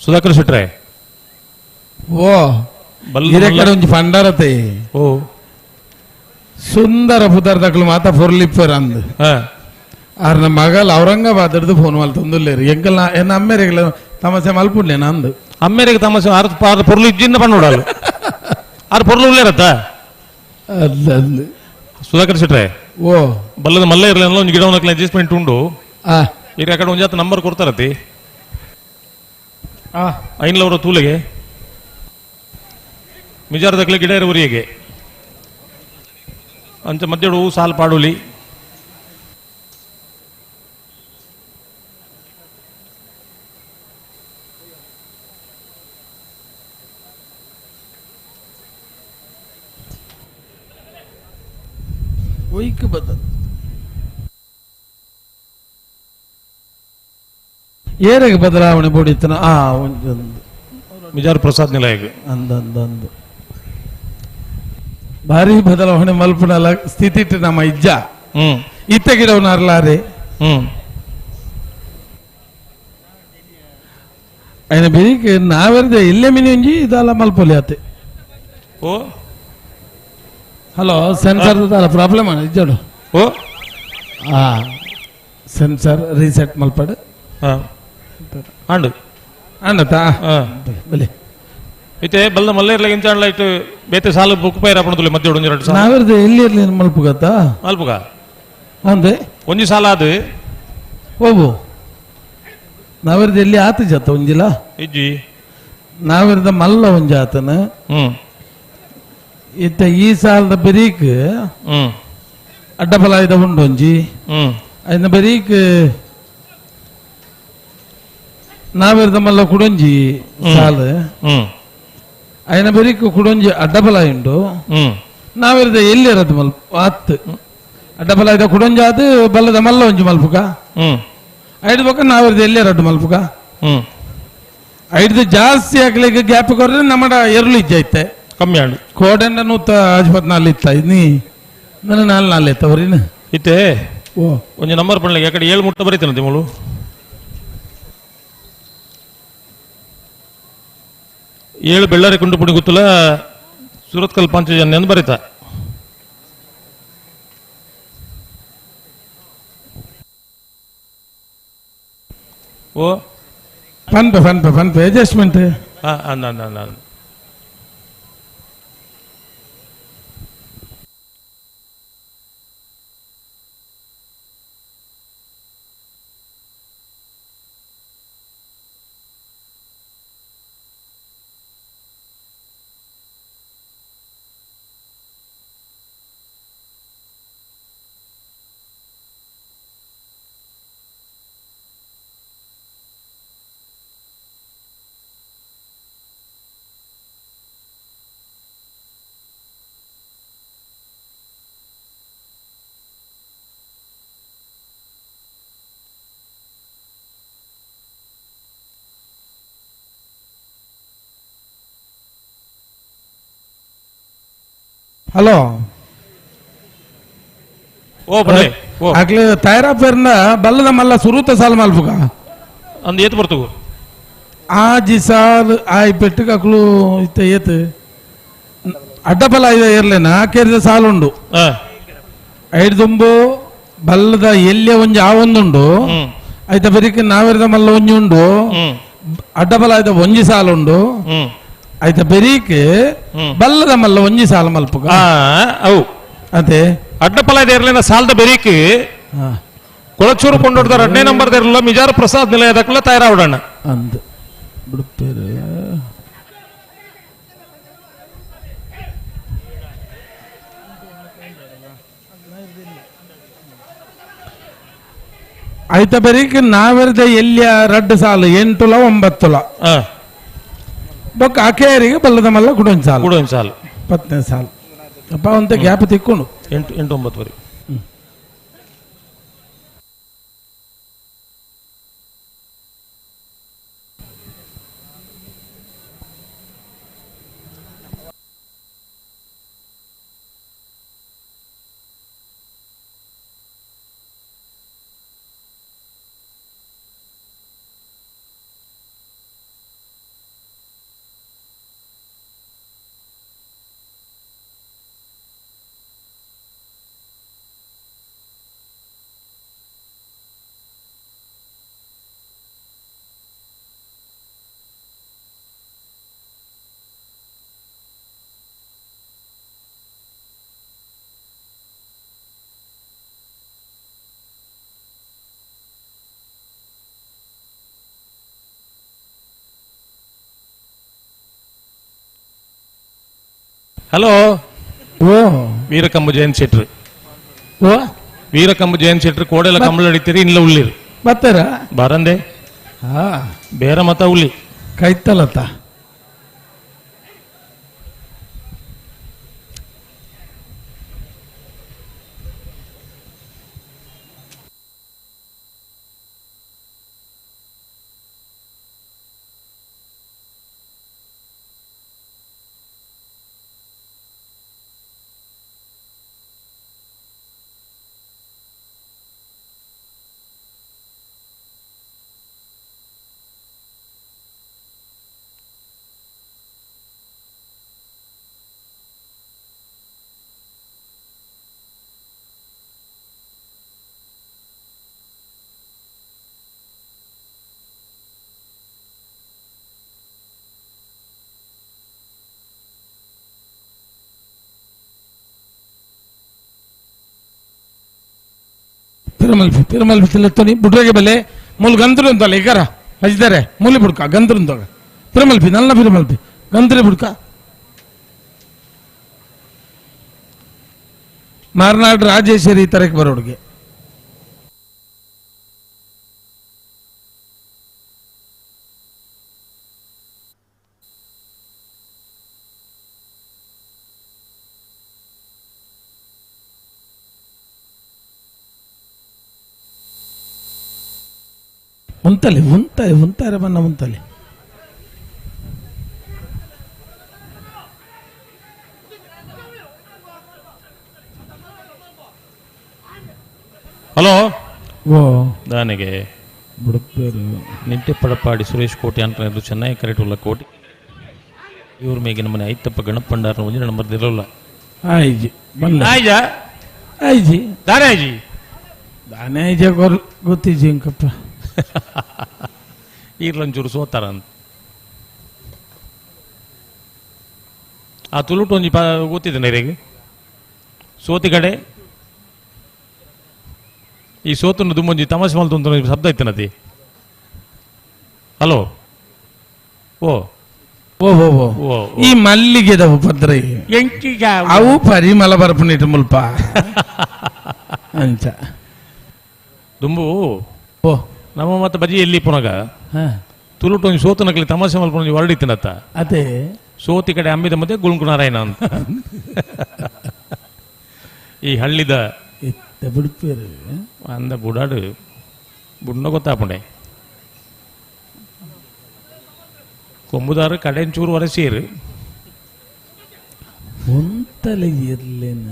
ಸುಧಾಕರ್ ಶೆಟ್ರೆ ಓ ಕಡೆ ಒಂಜಿ ಫಂಡಾರತೆ ಓ ಸುಂದರ ಪುದರ್ದಕ್ಲು ಮಾತ ಫೊರ್ಲಿಪ್ಪರ್ ಅಂದ್ ಆರ್ನ ಮಗಲ್ ಔರಂಗಾಬಾದ್ ಫೋನ್ ಮಲ್ತೊಂದುಲ್ಲೇರು ಎಂಕಲ್ ಎನ್ನ ಅಮ್ಮೇರೆಗ್ಲ ತಮಾಷೆ ಮಲ್ಪುಡ್ಲೆ ನಂದು ಅಮ್ಮೇರೆಗೆ ತಮಾಷೆ ಆರ್ ಪೊರ್ಲು ಇಜ್ಜಿಂದ ಪಣ್ಣುಡಾಲು ಆರ್ ಪೊರ್ಲು ಉಳ್ಳೇರತ್ತ ಅಲ್ಲ ಸುಧಾಕರ್ ಶೆಟ್ರೆ ಓ ಬಲ್ಲದ ಮಲ್ಲ ಇರಲಿಲ್ಲ ಒಂಜಿ ಗಿಡ ಅಡ್ಜಸ್ಟ್ಮೆಂಟ್ ಉಂಡು ಈಗ ಆ ಕಡೆ ಒಂಜಾತ ನಂಬರ್ ಕೊಡ್ತಾರತಿ ಐನ್ಲವರ ತೂಲೆಗೆ ಮಿಜಾರದಕ್ಲೆ ಗಿಡ ಇರುವರಿಗೆ ಅಂಚ ಮಧ್ಯಡು ಸಾಲ್ ಪಾಡುಲಿ ಒಯ್ಕ್ ಬದ ಏರೆಗೆ ಬದಲಾವಣೆ ಬೋಡಿತ್ತನ ಆ ಒಂದು ಮಿಜಾರ್ ಪ್ರಸಾದ್ ನಿಲಯಗೆ ಅಂದಂದಂದು ಭಾರಿ ಬದಲಾವಣೆ ಮಲ್ಪುನಲ ಸ್ಥಿತಿ ನಮ್ಮ ಇಜ್ಜ ಇತ್ತ ಗಿಡವನಾರ್ಲಾರೆ ఆయన ಬೆರಿಕೆ ನಾವೆರ್ದೆ ಇಲ್ಲೇ ಮಿನಿ ಒಂಜಿ ಇದಲ್ಲ ಮಲ್ಪೊಲಿ ಆತೆ. ಓ ಹಲೋ ಸೆನ್ಸರ್ ದಾಲ ಪ್ರಾಬ್ಲಮ್ ಅಣ್ಣ ಇಜ್ಜಡು ಓ ಆ ಸೆನ್ಸರ್ ರೀಸೆಟ್ ಮಲ್ಪಡು ಅಂಡು ಅಂಡತಾ ಬಲೆ ಇತ್ತೆ ಬಲ್ಲ ಮಲ್ಲೇರ್ಲ ಇಂಚಾಂಡ್ಲ ಇಟ್ಟು ಬೇತೆ ಸಾಲು ಬುಕ್ ಪೈರ್ ಆಪಣದುಲೆ ಮಧ್ಯ ಒಂಜಿ ಎರಡು ಸಾಲು ನಾವೆರ್ದೆ ಎಲ್ಲಿ ಇರ್ಲಿ ಮಲ್ಪುಗತ್ತಾ ಮಲ್ಪುಗ ಅಂದೆ ಒಂಜಿ ಸಾಲ ಅದು ಓಬು ನಾವೆರ್ದ ಎಲ್ಲಿ ಆತ ಜತ್ತ ಒಂಜಿಲ ಇಜ್ಜಿ ನಾವೆರ್ದ ಮಲ್ಲ ಒಂಜಿ ಆತನ ಇತ್ತ ಈ ಸಾಲದ ಬರೀಕ್ ಅಡ್ಡಬಲ ಇದ ಉಂಡು ಒಂಜಿ ಐನ ಬರೀಕ್ ನಾವೆರ್ದ ಮಲ್ಲ ಕುಡೊಂಜಿ ಸಾಲ ಐನ ಬರೀಕ್ ಕುಡೊಂಜಿ ಅಡ್ಡಬಲ ಉಂಡು ನಾವೆರ್ದ ಎಲ್ಲಿ ಇರದು ಮಲ್ಪ ಆತ್ ಅಡ್ಡಬಲ ಇದ ಕುಡೊಂಜಿ ಆತು ಬಲ್ಲದ ಮಲ್ಲ ಒಂಜಿ ಮಲ್ಪುಕ ಐದು ಬೊಕ್ಕ ನಾವೆರ್ದ ಎಲ್ಲಿ ರಡ್ಡು ಮಲ್ಪುಕ ಐದು ಜಾಸ್ತಿ ಆಗ್ಲಿಕ್ಕೆ ಗ್ಯಾಪ್ ಕೊರ್ರೆ ನಮ್ಮಡ ಎರುಳು ಇಜ್ಜೈತೆ ಕಮ್ಮಿ ಆಂಡು ಕೋಟೆಂಡ ನೂತ ಆಜ್ಪತ್ನಾಲ್ ಇತ್ತ ನೀ ನನ್ನ ನಾಲ್ ನಾಲ್ ಇತ್ತವರಿನ ಇತ್ತೆ ಓ ಒಂಜಿ ನಂಬರ್ ಪಣ್ಲೆ ಯಾಕಡೆ 7 ಮುಟ್ಟ ಬರೀತಾನೆ ತಿಮಳು 7 ಬೆಳ್ಳಾರಿ ಕುಂಡುಪುಣಿ ಗೊತ್ತಲ್ಲ ಸೂರತ್ಕಲ್ ಪಂಚಜನ್ಯ ಅಂತ ಬರೀತಾ ಓ ಪನ್ಪೆ ಪನ್ಪೆ ಪನ್ಪೆ ಅಡ್ಜಸ್ಟ್ಮೆಂಟ್ ಹಾಂ ಅಂದ ಅಂದ ಅಂದ ಹಲೋ ಓ ಬರಲಿ ಓ ಅಕ್ಲೆ ತಯಾರಾಪೇರ್ನ ಬಲ್ಲದ ಮಲ್ಲ ಸುರೂತ ಸಾಲ್ ಮಲ್ಪುಗ ಅಂದ್ ಏತ್ ಬರ್ತಗು ಆಜಿ ಸಾಲ್ ಆಯ್ ಪೆಟ್ಟುಗೆ ಅಕ್ಲು ಇತ್ತ ಏತ್ ಅಡ್ಡಬಲ ಐದ ಇರ್ಲೇನ ಕೇರಿದ ಸಾಲುಂಡು ಐದು ದುಂಬು ಬಲ್ಲದ ಎಲ್ಲಿಯ ಒಂಜಿ ಆ ಒಂದುಂಡು ಐತ ಬರಿಕೆ ನಾವೆರದ ಮಲ್ಲ ಒಂಜಿ ಉಂಡು ಅಡ್ಡಬಲ ಐದ ಒಂಜಿ ಸಾಲುಂಡು ಐತ ಬೆರೀಕೆ ಬಲ್ಲದ ಮಲ್ಲ ಒಂಜಿ ಸಾಲ ಮಲ್ಪುಗ ಅವು ಅದೇ ಅಡ್ಡಪಲ ಇರ್ಲಿನ ಸಾಲದ ಬೆರೀಕೆ ಕೊಳಚೂರು ಕೊಂಡೋಡ್ದಾರ 2ನೇ ನಂಬರ್ ಇರಲಿಲ್ಲ ಮಿಜಾರು ಪ್ರಸಾದ್ ನಿಲಯದಕ್ಕಲ್ಲ ತಯಾರಾವಡಣ್ಣ ಅಂದ್ ಬಿಡುತ್ತೇರೆ ಐತ ಬೆರೀಕೆ ನಾವೆರದ ಎಲ್ಲಿಯ ರಡ್ಡು ಸಾಲು 8 ಲ 9 ಲ ಬೊಕ್ಕ ಅಕೇರಿಗೆ ಬಲ್ಲದ ಮಲ್ಲ ಕುಡೊಂದು ಸಾಲು ಕುಡೊಂದು ಸಾಲು 10ನೇ ಸಾಲು ಅಪ್ಪ ಒಂತ ಗ್ಯಾಪ್ ತಿಕ್ಕೊಂಡು 8 8 9 ವರೆಗೆ ಹಲೋ ಓ ವೀರಕಂಬ ಜಯಂತ್ ಶೆಟ್ರು ಓ ವೀರಕಂಬ ಜಯಂತ್ ಶೆಟ್ರು ಕೋಡೆಲ್ಲ ಕಂಬಳ ಹಿಡಿತೀರಿ ಇಲ್ಲ ಉಳ್ಳಿರಿ ಬರ್ತಾರ ಬರಂದೆ ಹಾ ಬೇರೆ ಮತ ಉಳ್ಳಿ ಕೈತಲತ್ತ ತಿರುಮಲ್ಪಿ ತಿರುಮಲ್ಪಿ ತಿಲ್ಲತ್ತೋನಿ ಬುಡ್ರೆಗೆ ಬೆಲೆ ಮೂಲು ಗಂತ್ರು ಅಂತಲ್ಲ ಈಗಾರ ಹಚ್ಚಿದ್ದಾರೆ ಮೂಲಿ ಬುಡ್ಕ ಗಂತ್ರು ಅಂತಾಗ ತಿರುಮಲ್ಪಿ ನಲ್ಲ ತಿರುಮಲ್ಪಿ ಗಂತ್ರಿ ಬುಡ್ಕ ಮಾರ್ನಾಡ್ ರಾಜೇಶ್ವರಿ ತರಕ್ಕೆ ಬರೋಡ್ಗೆ ಉಂತಲೆ ಉಂತಾರೆ ಉಂತಾರೆ ಬನ್ನ ಉಂತಲೆ. ಹಲೋ ಓ ದಾನಿಗೆ ಬುಡಪೇರು ನಿಂಟೆ ಪಡಪಾಡಿ ಸುರೇಶ್ ಕೋಟಿ ಅಂತ ಚೆನ್ನಾಗಿ ಕರೆಕ್ಟ್ ಉಲ್ಲ ಕೋಟಿ ಇವ್ರ ಮೇಗಿನ ಮನೆ ಐತಪ್ಪ ಗಣಪಂಡಾರನ ಒಂಜಿನ ನಂಬರ್ ಇರೋಲ್ಲ. ಆಯ್ಜಿ ಬಲ್ಲ ಆಯ್ಜಾ ಆಯ್ಜಿ ದಾನೆ ಆಯ್ಜಿ ದಾನೆ ಆಯ್ಜ ಗೊತ್ತಿಜ್ಜಿ ಇಂಕಪ್ಪ ಈರ್ಲಂಚೂರು ಸೋತಾರ ಅಂತ ಆ ತುಳುಟು ಒಂಜಿ ಗೊತ್ತಿದೆ ನೀರಿಗೆ ಸೋತಿ ಕಡೆ ಈ ಸೋತನ್ನು ದುಮ್ಮೊಂಜಿ ತಮಾಷೆ ಮಲ್ತು ಶಬ್ದ ಇತ್ತನತಿ. ಹಲೋ ಓ ಓ ಓ ಓ ಈ ಮಲ್ಲಿಗೆದ ಉಪದ್ರ ಅವು ಪರಿಮಳ ಬರ್ಪುನಿಟ್ಟು ಮುಲ್ಪ ಅಂಚ ದುಂಬು ಓ ನಮ್ಮ ಮತ್ತೆ ಬಜಿ ಎಲ್ಲಿ ಪುನಗ ತುಳುಟು ಒಂಜಿ ಸೋತನಕಲಿ ತಮಾಷೆ ಮಲ್ಪುನ ವರ್ಡ್ ಇತ್ತಿನತ್ತ ಅದೇ ಸೋತಿ ಕಡೆ ಅಂಬಿದ ಮತ್ತೆ ಗುಂಕು ನಾರಾಯಣ ಅಂತ ಈ ಹಳ್ಳಿದ ಬಿಡ್ಪೇರು ಅಂದ ಬುಡಾಡು ಬುಡ್ನ ಗೊತ್ತಾಪುಂಡೆ ಕೊಂಬುದಾರು ಕಡೆಂಚೂರು ವರಸೀರು ಒಂತಲೆ ಇರ್ಲೇನ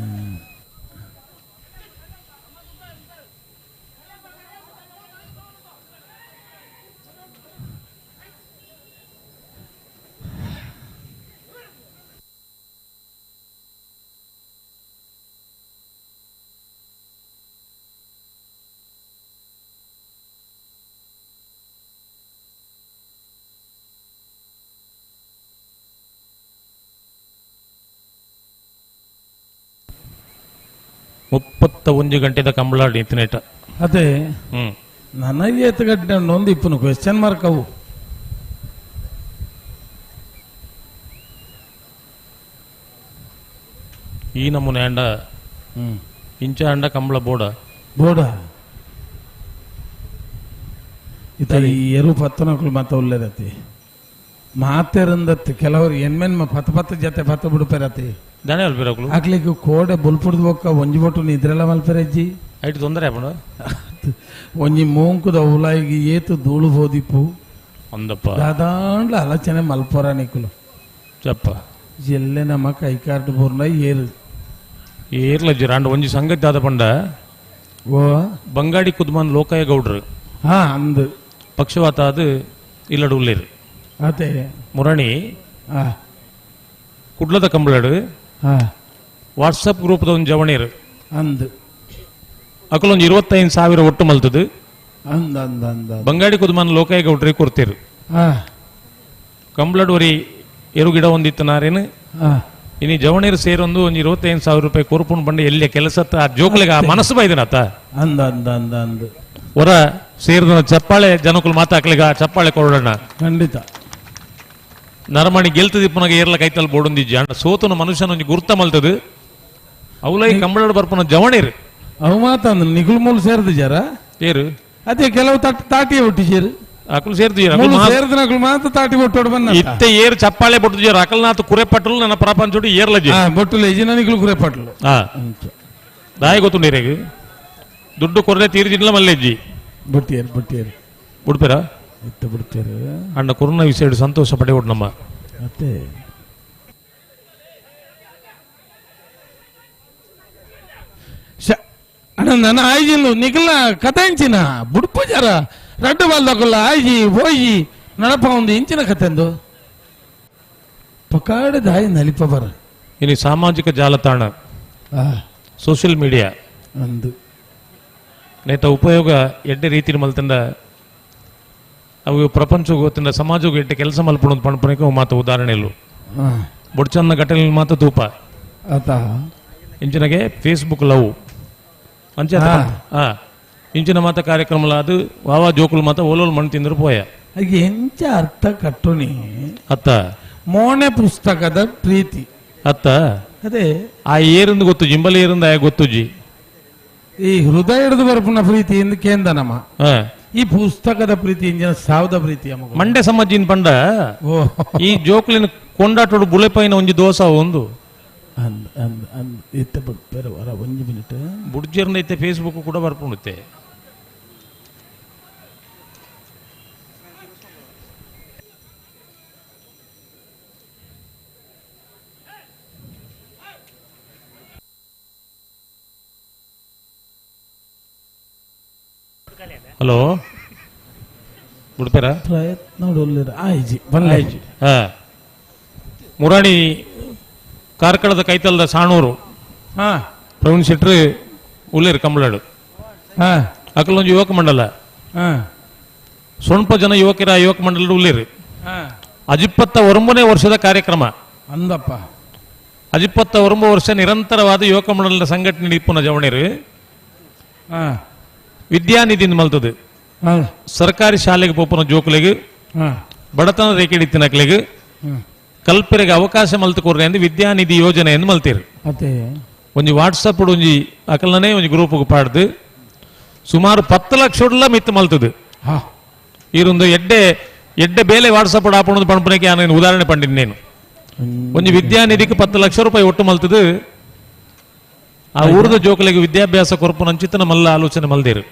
31 ಗಂಟೆದ ಕಂಬಳಾಡಿ ತಿನೇಟ ಅದೇ ನನಗೆ ಎತ್ತು ಗಂಟೆ ಒಂದು ಇಪ್ಪನು ಕ್ವೆಶ್ಚನ್ ಮಾರ್ಕ್ ಅವು ಈ ನಮೂನೆ ಅಂಡ ಇಂಚ ಅಂಡ ಕಂಬಳ ಬೋಡ ಬೋಡ ಇತ ಈ ಎರು ಪತ್ತನಕುಲು ಮಾತ ಉಳ್ಳೇರತಿ ಮಾತೆರಂದತ್ತು ಕೆಲವರು ಎನ್ಮೆನ್ ಪತ್ತ ಪತ್ತ ಜೊತೆ ಪತ್ತ ಬಿಡುಪೇರತಿ ಆಗ್ಲಿಕ್ಕೆ ಕೋಡೆ ಬುಲ್ಪುಡ್ದು ಬೊಕ್ಕ ಒಂಜಿ ಬೊಟ್ಟು ನಿದ್ರೆಲ್ಲ ಮಲ್ಪೆರಜ್ಜಿ ಐಟ್ ತೊಂದರೆ ಆಪುಂಡು ಒಂಜಿ ಮೂಂಕುದ ಉಲಾಯಿಗೆ ಏತು ಧೂಳು ಬೋದಿಪ್ಪು ಅಂದಪ್ಪ ದಾದಾಂಡ್ಲ ಆಲೋಚನೆ ಮಲ್ಪೊರ ನಿಕುಲು ಚಪ್ಪ ಎಲ್ಲೆ ನಮ್ಮ ಕೈಕಾರ್ಡ್ ಬೋರ್ನ ಏರು ಏರ್ಲಜ್ಜಿ ರಾಂಡ ಒಂಜಿ ಸಂಗತಿ ಆದ ಪಂಡ ಓ ಬಂಗಾಡಿ ಕುದ್ಮನ್ ಲೋಕಾಯ ಗೌಡ್ರು ಹಾ ಅಂದು ಪಕ್ಷವಾತ ಅದು ಇಲ್ಲಡು ಉಲ್ಲೇರು ಅದೇ ಮುರಣಿ ಕುಡ್ಲದ ಕಂಬಳಡು ವಾಟ್ಸಪ್ ಗ್ರೂಪ್ ಒಂದು ಜವಣೀರು ಅಂದು ಅಕಲೊಂದು 25,000 ಒಟ್ಟು ಮಲ್ತದು ಅಂದ ಅಂದ ಅಂದ ಬಂಗಾಡಿ ಕುದ್ಮನ್ ಲೋಕಾಯ ಗೌಡ್ರಿಗೆ ಕೊಡ್ತೀರು ಕಂಬಳಡು ವರಿ ಎರು ಗಿಡ ಒಂದಿತ್ತು ನಾರೇನು ಇನಿ ಜವಣೀರು ಸೇರೊಂದು ಒಂದು 25,000 ರೂಪಾಯಿ ಕೊರ್ಪುಂಡು ಬಂಡು ಎಲ್ಲಿಯ ಕೆಲಸ ಆ ಜೋಕ್ಲಿಗೆ ಆ ಮನಸ್ಸು ಬೈದನತ್ತ ಅಂದ ಅಂದ ಅಂದ ಅಂದ ಹೊರ ಸೇರಿದ ಚಪ್ಪಾಳೆ ಜನಕುಲು ಮಾತಾಕ್ಲಿಗ ಚಪ್ಪಾಳೆ ಕೊಡೋಣ ಖಂಡಿತ ನರಮಣಿ ಗೆಲ್ತದಿ ಪುನಗ ಏರ್ಲ ಕೈತಲ್ ಬೋಡೊಂದಿಜ್ಜಿ ಅಂಡ ಸೋತನ ಮನುಷ್ಯನ ಒಂಜಿ ಗುರ್ತ ಮಲ್ತದು ಅವಲೈ ಕಂಬಳಡು ಬರ್ಪುನ ಜವಣೀರು ಅವು ಮಾತ ನಿಗುಲ್ ಮೂಲ ಸೇರ್ದು ಜರ ಏರು ಅದೇ ಕೆಲವು ತಾಟಿ ಒಟ್ಟಿಜೇರು ಅಕುಲು ಸೇರ್ದು ಸೇರ್ದ ಅಕುಲು ಮಾತ್ರ ತಾಟಿ ಒಟ್ಟೋಡು ಬನ್ನ ಇತ್ತೆ ಏರು ಚಪ್ಪಾಳೆ ಬೊಟ್ಟು ಅಕಲ್ನಾಥ ಕುರೆಪಟ್ಟಲು ನನ್ನ ಪ್ರಪಂಚೋಡು ಏರ್ಲಜಿ ಬೊಟ್ಟುಲು ಇಜ್ಜಿ ನಿಗುಲು ಕುರೆಪಟ್ಟಲು ದಾಯ ಗೊತ್ತು ನೀರೇಗ ದುಡ್ಡು ಕೊರದೆ ತೀರ್ಜಿಲ್ಲ ಮಲ್ಲೆಜ್ಜಿ ಬುಟ್ಟಿಯರು ಬುಟ್ಟಿಯರು ಬಿಡ್ಪೇರ ಇತ್ತ ಬಿಡ್ತೇರು ಅಣ್ಣ ಕೊರೋನಾ ವಿಷಯ ಸಂತೋಷ ಪಡೆಯೋಡು ನಮ್ಮ ಮತ್ತೆ ಅಣ್ಣ ನನ್ನ ಆಯ್ಜಿಲ್ಲು ನಿಖಲ ಕಥೆ ಇಂಚಿನ ಬುಡ್ಪು ಜರ ರಡ್ಡು ಬಾಲ್ದಕುಲ್ಲ ಆಯ್ಜಿ ಹೋಯಿ ನಡಪ ಒಂದು ಇಂಚಿನ ಕಥೆಂದು ಪಕಾಡೆ ದಾಯಿ ನಲಿಪ ಬರ ಇನ್ನು ಸಾಮಾಜಿಕ ಜಾಲತಾಣ ಸೋಷಿಯಲ್ ಮೀಡಿಯಾ ಅಂದು ನೇತ ಉಪಯೋಗ ಎಡ್ಡೆ ರೀತಿಯ ಮಲ್ತಂದ ಅವು ಪ್ರಪಂಚ ಗೊತ್ತಿಂದ ಸಮಾಜಕ್ಕೆ ಎಡ್ಡೆ ಕೆಲಸ ಮಲ್ಪುಣ ಪಣಪುಣಿಕೆ ಮಾತು ಉದಾಹರಣೆಲು ಬೊಡ್ಚನ್ನ ಘಟನೆ ಮಾತು ತೂಪ ಆತ ಇಂಚಿನಗೆ ಫೇಸ್ಬುಕ್ ಲವ್ ಅಂಚೆ ಇಂಚಿನ ಮಾತ ಕಾರ್ಯಕ್ರಮ ಅದು ವಾವಾ ಜೋಕುಲು ಮಾತ ಓಲೋಲ್ ಮಣ್ಣು ತಿಂದ್ರು ಪೋಯ ಎಂಚ ಅರ್ಥ ಕಟ್ಟುನಿ ಅತ್ತ ಮೋನೆ ಪುಸ್ತಕದ ಪ್ರೀತಿ ಅತ್ತ ಅದೇ ಆ ಏರಿಂದ ಗೊತ್ತು ಜಿಂಬಲ್ ಏರಿಂದ ಆಯ ಗೊತ್ತುಜಿ ಈ ಹೃದಯ ಹಿಡಿದು ಬರ್ಪುನ ಪ್ರೀತಿ ಎಂದು ಕೇಂದ್ರ ನಮ್ಮ ಈ ಪುಸ್ತಕದ ಪ್ರೀತಿ ಇಂಜಿನ ಸಾವದ ಪ್ರೀತಿ ಮಂಡೆ ಸಮಾಜಿನ ಪಂಡ ಈ ಜೋಕುಲಿನ ಕೊಂಡಾಟೋಡು ಬುಳೆಪೈನ ಒಂಜಿ ದೋಸ ಒಂದು ಅಂದ್ ಅಂದ್ ಅಂದ್ ಇತ್ತ ಬೇರೆ ವರ ಒಂಜಿ ಮಿನಿಟ್ ಬುಡ್ಜರ್ನ ಇತ್ತೆ ಫೇಸ್ಬುಕ್ ಕೂಡ ಬರ್ಪುಂಡುತ್ತೆ. Hello ಬುಡ್ಪೇರ ಪ್ರಯತ್ನ ಆಯ್ಜಿ ಆಯ್ಜಿ. ಹಾ ಮುರಾಣಿ ಕಾರ್ಕಳದ ಕೈತಲ್ದ ಸಾಣೂರು ಪ್ರವೀಣ್ ಶೆಟ್ರು ಉಲ್ಲೇರು ಕಂಬಳಾಡು ಅಕಲೊಂದು ಯುವಕ ಮಂಡಲ ಸೊಣ್ಪ ಜನ ಯುವಕರ ಯುವಕ ಮಂಡಲ ಉಲ್ಲೇರು 59 ವರ್ಷದ ಕಾರ್ಯಕ್ರಮ ಅಂದಪ್ಪ. 59 ವರ್ಷ ನಿರಂತರವಾದ ಯುವಕ ಮಂಡಲದ ಸಂಘಟನೆ ಇಪ್ಪುನ ಜವಣೇರು ವಿದ್ಯಾನಿಧಿ ಮಲ್ತದು ಸರ್ಕಾರಿ ಶಾಲೆಗೆ ಪೋಪುನ ಜೋಕುಲೆಗೆ ಬಡತನ ರೇಖೆ ಇತ್ತಿನಕ್ಲೆಗೆ ಕಲ್ಪರೆಗೆ ಅವಕಾಶ ಮಲ್ತು ಕೊರ್ರೆ ಎಂದು ವಿದ್ಯಾನಿಧಿ ಯೋಜನೆ ಎಂದು ಮಲ್ತೀರು. ಒಂಜಿ ವಾಟ್ಸಪ್ ಒಂಜಿ ಅಕಲನೇ ಒಂಜಿ ಗ್ರೂಪ್ ಪಾಡ್ದು ಸುಮಾರು 10 ಲಕ್ಷ ಮಿತ್ತು ಮಲ್ತದು. ಈರೊಂದು ಎಡ್ಡೆ ಎಡ್ಡೆ ಬೇಲೆ ವಾಟ್ಸಪ್ ಆಪಣದು ಪಣಪನಕ್ಕೆ ನಾನು ಉದಾಹರಣೆ ಪಂಡಿನಿ. నేను ಒಂಜಿ ವಿದ್ಯಾನಿಧಿಗೆ 10 ಲಕ್ಷ ರೂಪಾಯಿ ಒಟ್ಟು ಮಲ್ತದು ಆ ಊರದ ಜೋಕುಲೆಗೆ ವಿದ್ಯಾಭ್ಯಾಸ ಕೊರಪು ನಂಚಿತನ ಮಲ್ಲ ಆಲೋಚನೆ ಮಲ್ದಿರು.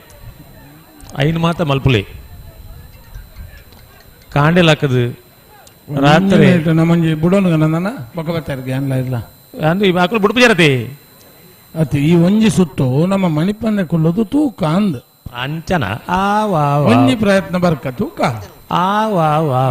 ಐನು ಮಾತ ಮಲ್ಪುಲೆ ಕಾಂಡೆಲಾಕದು ರಾತ್ರಿ ನಮ್ಮಂಜಿ ಬುಡೋನು ನನ್ನ ಬೊಕ್ಕ ಇಲ್ಲ ಅಂದ್ರೆ ಈ ಮಕ್ಕಳು ಬುಡುಪು ಜರತಿ ಅತಿ ಈ ಒಂಜಿ ಸುತ್ತು ನಮ್ಮ ಮಣಿಪಂದೆ ಕುಲ್ಲೋದು ತೂಕ ಅಂದ್ ಅಂಚನ ಆ ವಾ ಒಂಜಿ ಪ್ರಯತ್ನ ಬರ್ಕ ತೂಕ ಆ ವಾ ವಾ.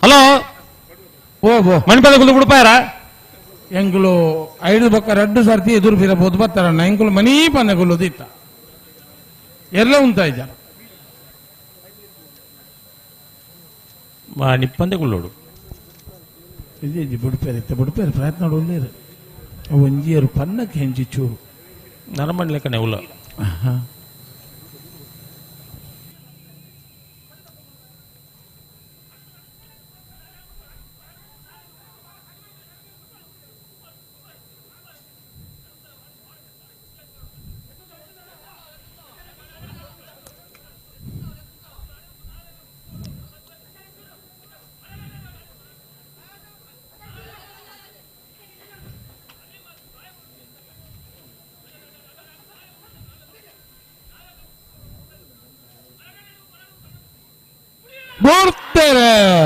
ಹಲೋ ಮಣಿಪಾದ ಕುಲ್ದು ಬಿಡ್ಪಾರ ಎಂಗುಲು ಐದು ಬೊಕ್ಕ ರಡ್ಡು ಸರ್ತಿ ಎದುರು ಫಿರಬಹುದು ಬರ್ತಾರಣ್ಣ. ಎಂಗುಲು ಮನೀ ಪನ್ನ ಗುಲ್ಲುದು ಇತ್ತ ಎಲ್ಲ ಉಂಟ ಇದ್ದ ನಿಪ್ಪಂದೆ ಗುಲ್ಲೋಡು ಇಜ್ಜಿ ಬುಡ್ಪೇರು ಇತ್ತ ಬುಡ್ಪೇರು ಪ್ರಯತ್ನ ಉಳ್ಳೇರು ಒಂಜಿಯರು ಪನ್ನಕ್ಕೆ ಹೆಂಚಿ ಚೂರು ನರಮಣ್ಲೆಕ್ಕನೆ ಉಲ್ಲ.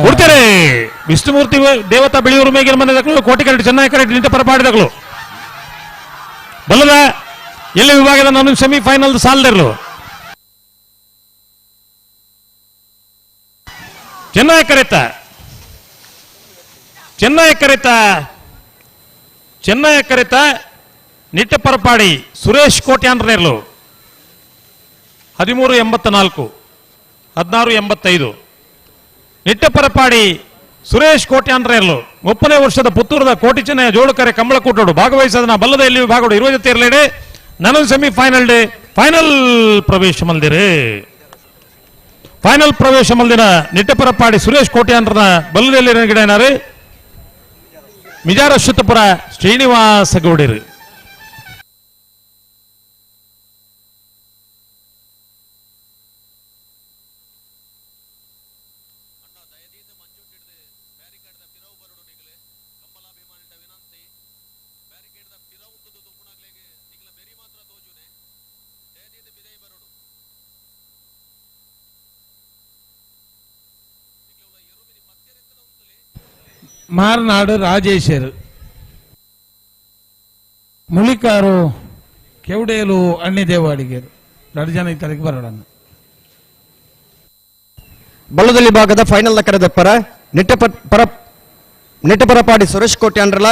ಬಿಡ್ತಾರೆ ವಿಷ್ಣುಮೂರ್ತಿ ದೇವತಾ ಬಿಳಿಯೂರು ಮೇಗಿನ ಮನೆ ದಾಖಲು ಕೋಟಿ ಕರೆಕ್ಟ್ ಚೆನ್ನಾಗಿ ಕರೆಕ್ಟ್ ನಿಂತ ಪರಪಾಡಿದಾಗಲು ಬಲ್ಲದ ಎಲ್ಲಿ ವಿಭಾಗದ ನಾನು ಸೆಮಿಫೈನಲ್ ಸಾಲದಿರಲು ಚೆನ್ನಾಗಿ ಕರೆತ ಚೆನ್ನಾಗಿ ಕರೆತ ಚೆನ್ನಾಗಿ ಕರೆತ ನಿಟ್ಟ ಪರಪಾಡಿ ಸುರೇಶ್ ಕೋಟ್ಯಾಂಡ್ರನೇರ್ಲು 13.84 16.85 ನಿಟ್ಟ ಪರಪಾಡಿ ಸುರೇಶ್ ಕೋಟ್ಯಾಂಡ್ರೇರ್ಲು 30ನೇ ವರ್ಷದ ಪುತ್ತೂರದ ಕೋಟಿ ಚೆನ್ನಯ ಜೋಡುಕರೆ ಕಂಬಳಕೂಟೋಡು ಭಾಗವಹಿಸದ ಬಲ್ಲದ ಎಲ್ಲಿ ವಿಭಾಗಡು 20 ಜೊತೆ ನಾನು semifinal day final ಪ್ರವೇಶ ಮಲ್ದಿರಿ. ಫೈನಲ್ ಪ್ರವೇಶ ಮಲ್ದಿನ ನಿಟ್ಟಪರಪಾಡಿ ಸುರೇಶ್ ಕೋಟ್ಯಾಂಡ್ರನ ಬಲ್ಲದಲ್ಲಿ ಗಿಡನಾರು ಮಿಜಾರ ಅಶ್ವತ್ಥಪುರ ಶ್ರೀನಿವಾಸ ಗೌಡಿರು. ಮಾರನಾಡು ರಾಜೇಶರು ಮುಳಿಕಾರು ಕೆವಡೇಲು ಅಣ್ಣಿ ದೇವಾಡಿಗೇರು ಎರಡು ಜನ ಈ ತಾರೀಕು ಬರೋಣ. ಬಲ್ಲದಲ್ಲಿ ಭಾಗದ ಫೈನಲ್ ಕರೆದಪ್ಪರ ನಿಟ್ಟಪರಪಾಡಿ ಸುರೇಶ್ ಕೋಟ್ಯಾಂಡ್ರಲ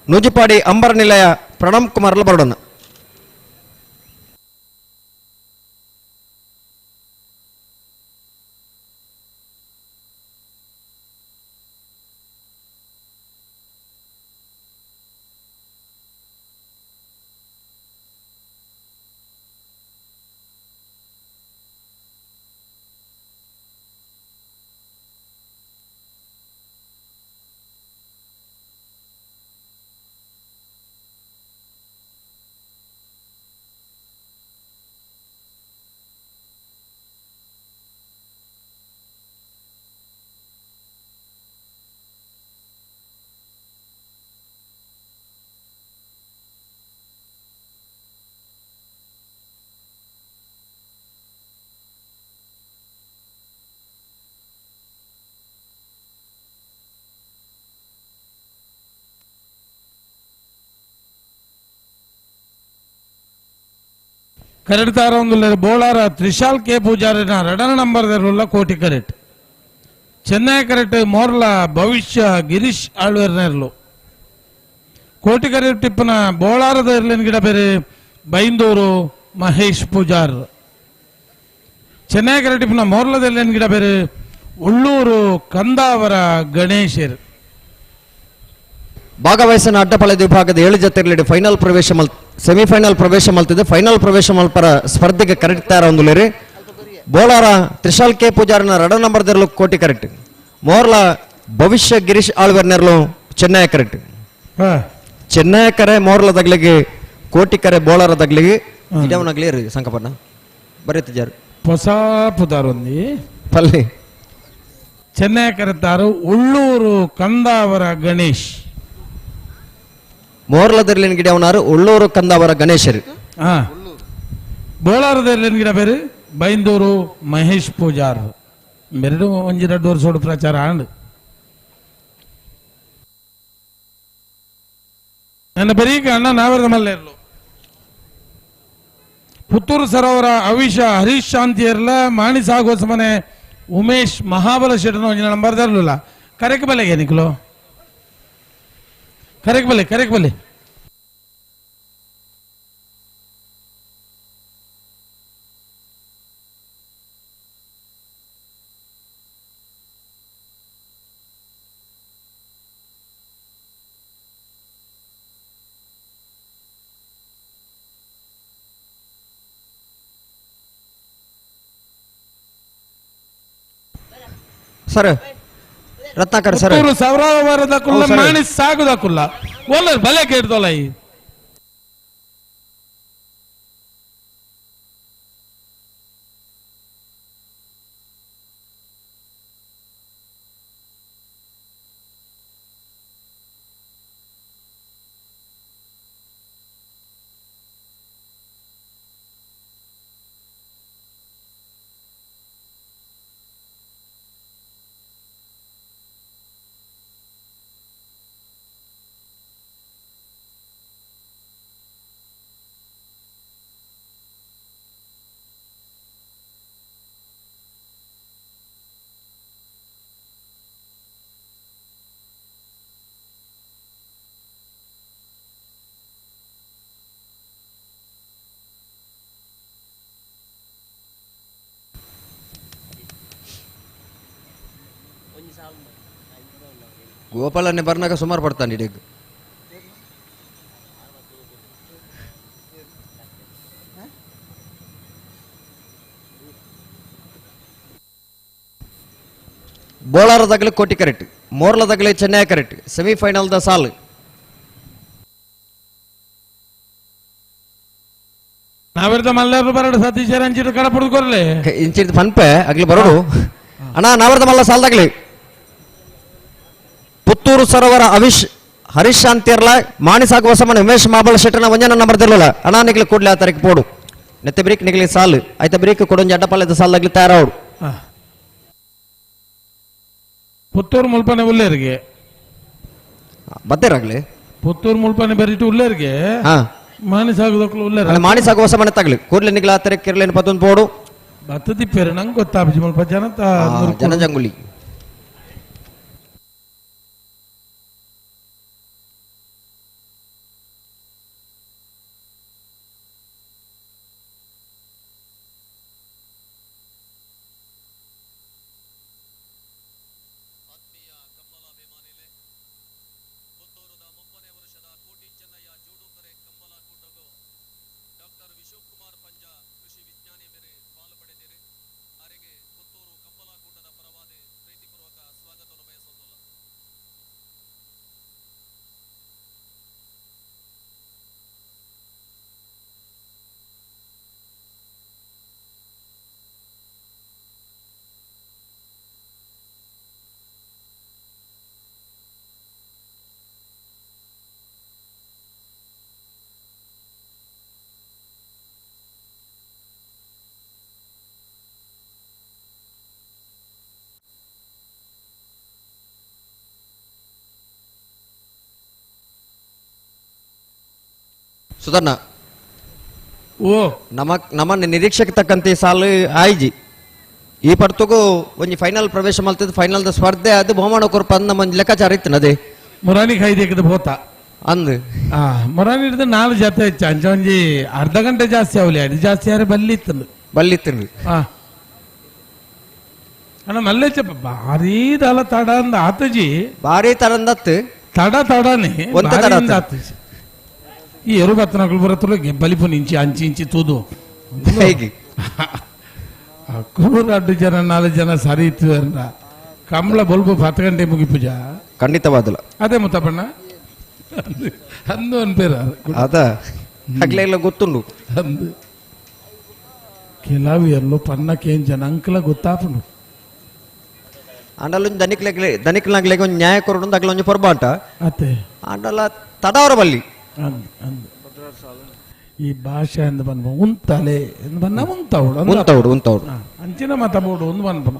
ನೂಜಿಪಾಡಿ ಅಂಬರ ನಿಲಯ Pranam ಕುಮಾರ್ಲ ಬರೋಣ. ಕರೆಡ್ತಾರ ಒಂದು ಬೋಳಾರ ತ್ರಿಶಾಲ್ ಕೆ ಪೂಜಾರಿನ ಎರಡನೇ ನಂಬರ್ ದೆರ್ಲುಲ್ಲ ಕೋಟಿ ಕರೆಟ್ ಚೆನ್ನೈ ಕರೆಟ್ ಮೋರ್ಲ ಭವಿಷ್ಯ ಗಿರೀಶ್ ಆಳ್ವೇರ್ನೆರ್ಲು ಕೋಟಿ ಕರೆಟ್ ಟಿಪ್ಪನ ಬೋಳಾರದ ಇರ್ಲಿನ ಗಿಡ ಬೇರೆ ಬೈಂದೂರು ಮಹೇಶ್ ಪೂಜಾರ್ ಚೆನ್ನೈ ಕರೆಟ್ ಟಿಪ್ಪನ ಮೋರ್ಲದ ಗಿಡ ಬೇರೆ ಉಳ್ಳೂರು ಕಂದಾವರ ಗಣೇಶರ್. ಭಾಗವಹಿಸಿನ ಅಡ್ಡಪಳದ ವಿಭಾಗದ 7 ಜೊತೆಗಳಲ್ಲಿ ಫೈನಲ್ ಪ್ರವೇಶ ಸೆಮಿಫೈನಲ್ ಪ್ರವೇಶ ಮಲ್ತಿದೆ. ಫೈನಲ್ ಪ್ರವೇಶ ಮಲ್ಪರ ಸ್ಪರ್ಧೆಗೆ ಕರೆಕ್ಟ್ ತಯಾರ ಒಂದುಲೇರಿ ಬೋಳಾರ ತ್ರಿಶಾಲ್ ಕೆ ಪೂಜಾರನ ಎರಡ ನಂಬರ್ ದೆರ್ಲು ಕೋಟಿ ಕರೆಕ್ಟ್ ಮೋರ್ಲ ಭವಿಷ್ಯ ಗಿರೀಶ್ ಆಳ್ವೆರ್ನೆರ್ಲು ಚೆನ್ನೈ ಕರೆಕ್ಟ್ ಚೆನ್ನೈ ಕರೆ ಮೋರ್ಲ ದಗ್ಲಿಗೆ ಕೋಟಿ ಕರೆ ಬೋಳಾರ ದಗ್ಲಿಗೆ ಇಡವನಾಗ್ಲಿ ಸಂಕಪಣ್ಣ ಬರೀತಿದ್ದಾರೆ ಹೊಸ ಪುದಾರೊಂದಿ ಪಲ್ಲಿ ಚೆನ್ನೈ ಕರೆತಾರು ಉಳ್ಳೂರು ಕಂದಾವರ ಗಣೇಶ್ ಮೋರ್ಲದರ್ಲಿನ ಗಿಡ ಅವನಾರು ಉಳ್ಳೂರು ಕಂದಾವರ ಗಣೇಶರು ಬೋಳಾರದರ್ಲಿನ ಗಿಡ ಬೇರೆ ಬೈಂದೂರು ಮಹೇಶ್ ಪೂಜಾರ್ ಮೆರಡು ಒಂಜಿ ಎರಡು ವರ್ಷ ಪ್ರಚಾರ ಆಂಡ್ ನನ್ನ ಬರೀಕ ಅಣ್ಣ ನಾವರದ ಮಲ್ಲೇರ್ಲು ಪುತ್ತೂರು ಸರೋವರ ಅವಿಷ ಹರೀಶ್ ಶಾಂತಿ ಇರಲ ಮಾಣಿ ಸಾಗೋಸ ಮನೆ ಉಮೇಶ್ ಮಹಾಬಲ ಶೆಟ್ಟನ ಒಂಜಿನ ನಂಬರ್ ದರ್ಲಿಲ್ಲ ಕರೆಕ್ ಬಲೆಗೆ ನಿಕ್ಲು ಕರೆಕ್ ಬಲೆ ಕರೆಕ್ ಬಲೆ sir Ratnakar sir ಸವರವರದ ಕುಲ್ಲ ಮಾಣಿ ಸಾಗುದ ಕುಲ್ಲ ಒಲ್ಲ ಬಲೆ ಕೇಳ್ದೋಲ್ಲ ಈ ಗೋಪಾಲನ್ನೇ ಬರ್ನಾಗ ಸುಮಾರು ಪಡ್ತಾನೆ ಇಡೀ. ಬೋಳಾರದಾಗಲೇ ಕೋಟಿ ಕರೆಕ್ಟ್, ಮೋರ್ಲದಾಗಲೇ ಚೆನ್ನೈ correct, semifinal the ಸಾಲ್. ನಾವಿರ್ದ ಮಲ್ಲರು ಬರಡು ಸತೀಶ್ ಅಂಚಿಟ್ಟು ಕಡ ಪುಡ್ಕೊರ್ಲೆ ಇಂಚಿಟ್ಟು ಪನ್ಪೆ ಅಗ್ಲಿ ಬರೋಡು ಅಣ್ಣ. ನಾವಿರ್ದ ಮಲ್ಲ ಸಾಲ್ದಾಗ್ಲಿ ಪುತ್ತೂರು ಸರೋವರ ಅವಿಶ್ ಹರೀಶ್ ಶಾಂತಿರ್ಲ ಮಾಣಿಸಾಗ ಹೊಸಮನೆ ಉಮೇಶ್ ಮಾಬಳ ಶೆಟ್ಟನ ಒಂಜನ ನಂಬರ್ ದಿರ್ಲಿಲ್ಲ ಅಣ್ಣ. ನಿಗ್ಲಿ ಕೂಡ್ಲೆ ಆ ತಾರೀಕು ಪೋಡು ನೆತ್ತೆ ಬ್ರೇಕ್ ನಿಗ್ಲಿ ಸಾಲು ಆಯ್ತಾ ಬ್ರೇಕ್ ಕೊಡೊಂಜಿ ಅಡ್ಡಪಾಲ್ಯದ ಸಾಲ್ದಾಗ್ಲಿ ತಯಾರಾವಡು. ಪುತ್ತೂರು ಮುಲ್ಪನೆ ಉಲ್ಲೇರಿಗೆ ಬದ್ದೇರಾಗ್ಲಿ ಪುತ್ತೂರು ಮುಲ್ಪನೆ ಬರಿಟ್ಟು ಉಲ್ಲೇರಿಗೆ ಮಾಣಿಸಾಗದಕ್ಕೂ ಉಲ್ಲೇರ ಮಾಣಿಸಾಗ ಹೊಸ ಮನೆ ತಗಲಿ ಕೂಡ್ಲೆ ನಿಗ್ಲ ಆ ತಾರೀಕು ಕಿರ್ಲೇನು ಪತ್ತೊಂದು ಪೋಡು ಬತ್ತದಿಪ್ಪೇರು ನಂಗೆ ಗೊತ್ತಾಪಿ ಮುಲ್ಪ ಜನತಾ ಜನಜಂಗುಲಿ. ಸುಧರ್ಣ ಓ ನಮ್ಮ ನಮ್ಮ ನಿರೀಕ್ಷೆಗೆ ತಕ್ಕಂತೆ ಸಾಲು ಆಯ್ಜಿ ಈ ಪರ್ತುಗು ಒಂಜಿ ಫೈನಲ್ ಪ್ರವೇಶ ಮಲ್ತದ ಫೈನಲ್ the ಸ್ಪರ್ಧೆ ಅದು ಬಹುಮಾನ ಕೊರ್ಪ ಅಂದ್ ನಮ್ಮ ಒಂಜಿ ಲೆಕ್ಕಾಚಾರ ಇತ್ತು ಅದೇ ಮುರಾನಿ ಖೈದೇಕದ ಭೋತ ಅಂದ್ ಮುರಾನಿ ಹಿಡಿದು ನಾಲ್ಕು ಜೊತೆ ಹೆಚ್ಚು ಅಂಚ ಒಂಜಿ ಅರ್ಧ ಗಂಟೆ ಜಾಸ್ತಿ ಅವಲಿ ಅಡಿ ಜಾಸ್ತಿ ಯಾರು ಬಲ್ಲಿತ್ತು ಬಲ್ಲಿತ್ತು ಅಣ್ಣ ಮಲ್ಲೇಚ ಭಾರಿ ದಲ ತಡ ಅಂದ ಆತಜಿ ಭಾರಿ ತರಂದತ್ತು ತಡ ತಡನೆ ಆತಜಿ ಈ ಎರು ಬತ್ತನಗಳು ಬರತ್ತಲ್ಲ ಬಲಿಪು ನಿಂಚಿ ಅಂಚಿ ಇಂಚಿ ತೂದು ಹೇಗೆ ಅಕ್ಕೂರು ಜನ ನಾಲ್ಕು ಜನ ಸರಿ ಇತ್ತು ಕಮಲ ಬಲ್ಬು 10 ಗಂಟೆ ಮುಗಿ ಪೂಜಾ ಖಂಡಿತವಾದಲ್ಲ ಅದೇ ಮುತ್ತಪ್ಪಣ್ಣ ಅಂದು ಅನ್ಪೇರ ಅದ ಅಗ್ಲೇ ಇಲ್ಲ ಗೊತ್ತುಂಡು ಅಂದು ಕೆಲವು ಎಲ್ಲೋ ಪನ್ನಕ್ಕೆ ಜನ ಅಂಕಲ ಗೊತ್ತಾಪುಂಡು ಅಂಡಲ ದನಿಕ್ಲೆ ದನಿಕ್ಲಾಗ್ಲೆಗೆ ಒಂದು ನ್ಯಾಯ ಕೊರಡು ಅಗ್ಲ ಒಂಜಿ ಪೊರ್ಬಾಟ ಅತ್ತೆ ಅಂಡಲ ತಡವರ ಬಲ್ಲಿ ಈ ಭಾಷೆ ಅಂದ್ ಬನ್ಪ ಉಂತಾಲೆ ಎಂದು ಬನ್ನ ಉಂತಾವಡು ಉಂತಾವಡು ಉಂತಾವಡು ಅಂಚಿನ ಮಾತಾಬೋಡು ಒಂದು ಬನ್ಪನ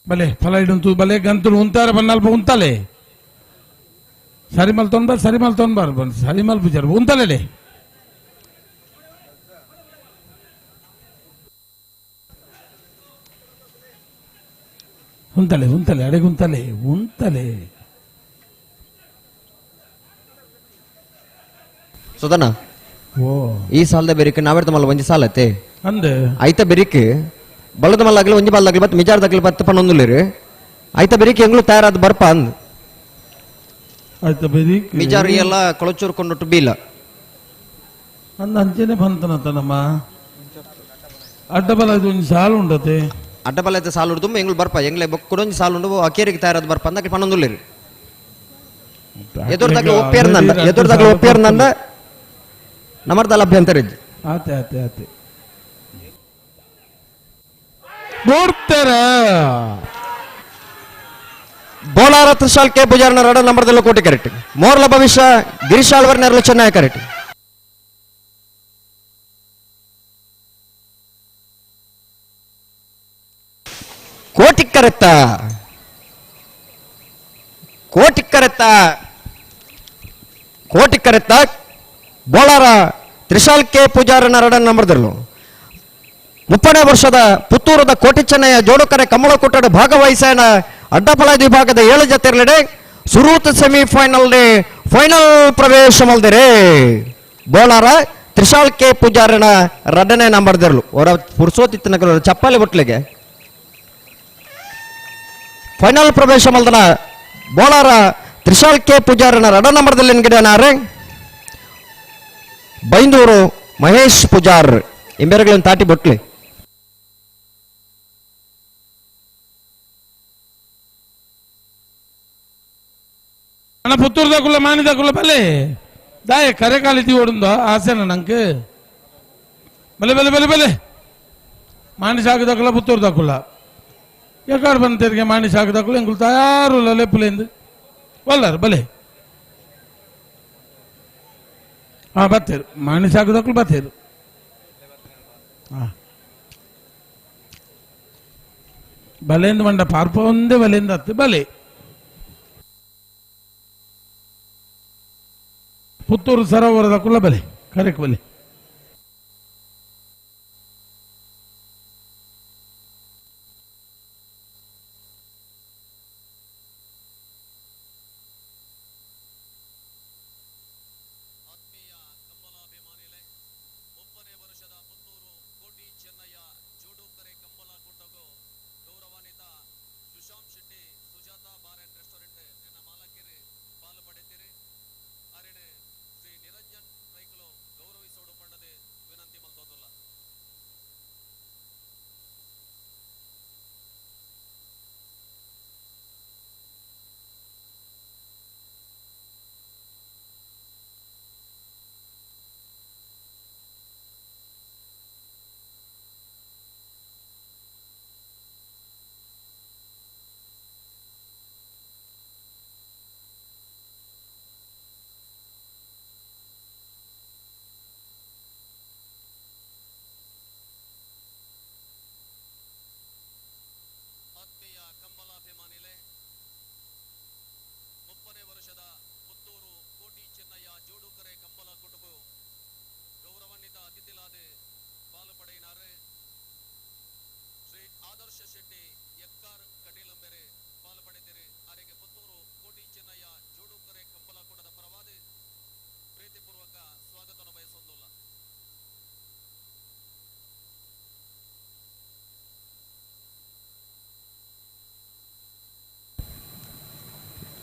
ಬಲೆ ಫಲ ಇಡಂತು ಬಲೆ ಗಂತಲು ಉಂತಾರೆ ಬನ್ನಲ್ಪ ಉಂತಾಲೆ ಸರಿ ಮಲ್ ತೊಂಬಾರ್ ಸರಿ ಮಲ್ ತೊಂಬಾರ್ ಬನ್ ಸರಿ ಮಲ್ ಪೂಜಾರ್ ಉಂತಾಲೆ ಉಂತಾಲೆ ಉಂತಾಲೆ ಅಡೆಗೆ ಉಂತಾಲೆ ಉಂತಾಲೆ ಸುಧನ ಓ ಈ ಸಾಲದ ಬೆರಿಕ್ ನಾವೆರ್ತ ಮಲ್ಲ ಒಂಜಿ ಸಾಲ ಐತೆ ಅಂದೆ ಐತ ಬೆರಿಕ್ ಬಲದ ಮಲ್ಲಾಗಲಿ ಒಂಜಿ ಬಲ್ದಾಗಲಿ ಬತ್ ಮಿಜಾರ್ದಾಗಲಿ ಬತ್ತ ಪನ್ನೊಂದುಲೇರು ಐತ ಬೆರಿಕ್ ಎಂಗ್ಳು ತಯಾರಾದ ಬರ್ಪ ಅಂದ್ ಆಯ್ತ ಬೆರಿಕ್ ಮಿಜಾರು ಎಲ್ಲ ಕೊಳಚೂರು ಕೊಂಡೊಟ್ಟು ಬೀಲ ಅಂದ ಅಂಚೆನೆ ಬಂತನತ ನಮ್ಮ ಅಡ್ಡಬಲ ಒಂಜಿ ಸಾಲು ಉಂಡತೆ ಅಡ್ಡಬಲ ಐತೆ ಸಾಲು ಉಂಡು ಎಂಗ್ಳು ಬರ್ಪ ಎಂಗ್ಲೆ ಬೊಕ್ಕುಡು ಒಂಜಿ ಸಾಲು ಉಂಡು ಅಕೇರಿಗೆ ತಯಾರಾದ ಬರ್ಪ ಅಂದ ಪನ್ನೊಂದುಲೇರು ಎದುರ್ದಾಗ್ಲಿ ಒಪ್ಪಿಯರ್ನಂದ ಎದುರ್ದಾಗ್ಲಿ ಒಪ್ಪಿಯರ್ನಂದ ನಮರ್ದಲ್ಲ ಅಭ್ಯಂತರ ಇದ್ದು ಆತೆ ಆತೆ ಆತೆ ನೋಡ್ತಾರ ಬೋಲಾರ ತ್ರಿಶಾಲ್ ಕೆ ಪೂಜಾರನ ರಡ ನಂಬರ್ದಲ್ಲೂ ಕೋಟಿ ಕರೆಕ್ಟ್ ಮೋರ್ಲ ಭವಿಷ್ಯ ಗಿರೀಶ್ ಆಳ್ವರ್ ನೆರಳು ಚೆನ್ನೈ ಕರೆಕ್ಟ್ ಕೋಟಿ ಕರೆತ್ತ ಕೋಟಿ ಕರೆತ್ತ ಕೋಟಿ ಕರೆತ್ತ ಬೋಲಾರ ತ್ರಿಶಾಲ್ ಕೆ ಪೂಜಾರನ ರಡ ನಂಬರ್ದಲ್ಲೂ 30ನೇ ವರ್ಷದ ಪುತ್ತೂರದ ಕೋಟಿ ಚೆನ್ನಯ್ಯ ಜೋಡುಕರೆ ಕಮಲಕೂಟದ ಭಾಗವಹಿಸೋಣ ಅಡ್ಡಪಲ ವಿಭಾಗದ 7 ಜತೆರ್ಲೆಡೆ ಸುರೂತ್ ಸೆಮಿಫೈನಲ್ ಫೈನಲ್ ಪ್ರವೇಶ ಮಲ್ದಿರೆ ಬೋಲಾರ ತ್ರಿಶಾಲ್ ಕೆ ಪೂಜಾರನ ರಡನೇ ನಂಬರ್ದಿರಲು ಅವರ ಪುರುಷೋತ್ತಿತ್ತನ ಚಪ್ಪಾಲೆ ಬಟ್ಲಿಗೆ ಫೈನಲ್ ಪ್ರವೇಶ ಮಲ್ದನ ಬೋಲಾರ ತ್ರಿಶಾಲ್ ಕೆ ಪೂಜಾರನ ರಡ ನಂಬರ್ದಲ್ಲಿ ಎನ್ಗಿಡನಾರೆ ಬೈಂದೂರು ಮಹೇಶ್ ಪೂಜಾರ್ ಇಂಬೇರಗಳನ್ನು ತಾಟಿ ಬೊಟ್ಲಿ ಅಣ್ಣ ಪುತ್ತೂರ್ದಕ್ಕುಲ್ಲ ಮಾನಿದಕ್ಕುಲ್ಲ ಬಲೆ ದಾಯ ಕರೆ ಕಾಲಿತಿ ಓಡುಂದೋ ಆಸೆನ ನಂಗೆ ಬಲೆ ಬಲೆ ಬಲೆ ಬಲೆ ಮಾಣಿ ಸಾಕದಕ್ಕಲ್ಲ ಪುತ್ತೂರ್ದಕ್ಕುಲ್ಲ ಎಕ್ಕಾಡು ಬಂದ ತೆರಿಗೆ ಮಾಣಿ ಸಾಕದಕ್ಕುಲ್ಲ ಎಂಗುಲು ತಯಾರುಲ್ಲ ಲೆಪ್ಪುಲೇಂದು ವಲ್ಲಾರು ಬಲೆ ಹಾ ಬತ್ತೇರು ಮಾಣಿ ಸಾಕದಕ್ಕಲು ಬತ್ತೇರು ಹಾ ಬಲೆಂದು ಮಂಡ ಪಾರ್ಪ ಒಂದೇ ಬಲೆಂದ ಅತ್ತು ಬಲೆ ಪುತ್ತೂರು ಸರೋವರದ ಕುಲ್ಲ ಬಲೆ ಕರೆಕ್ ಬಲೆ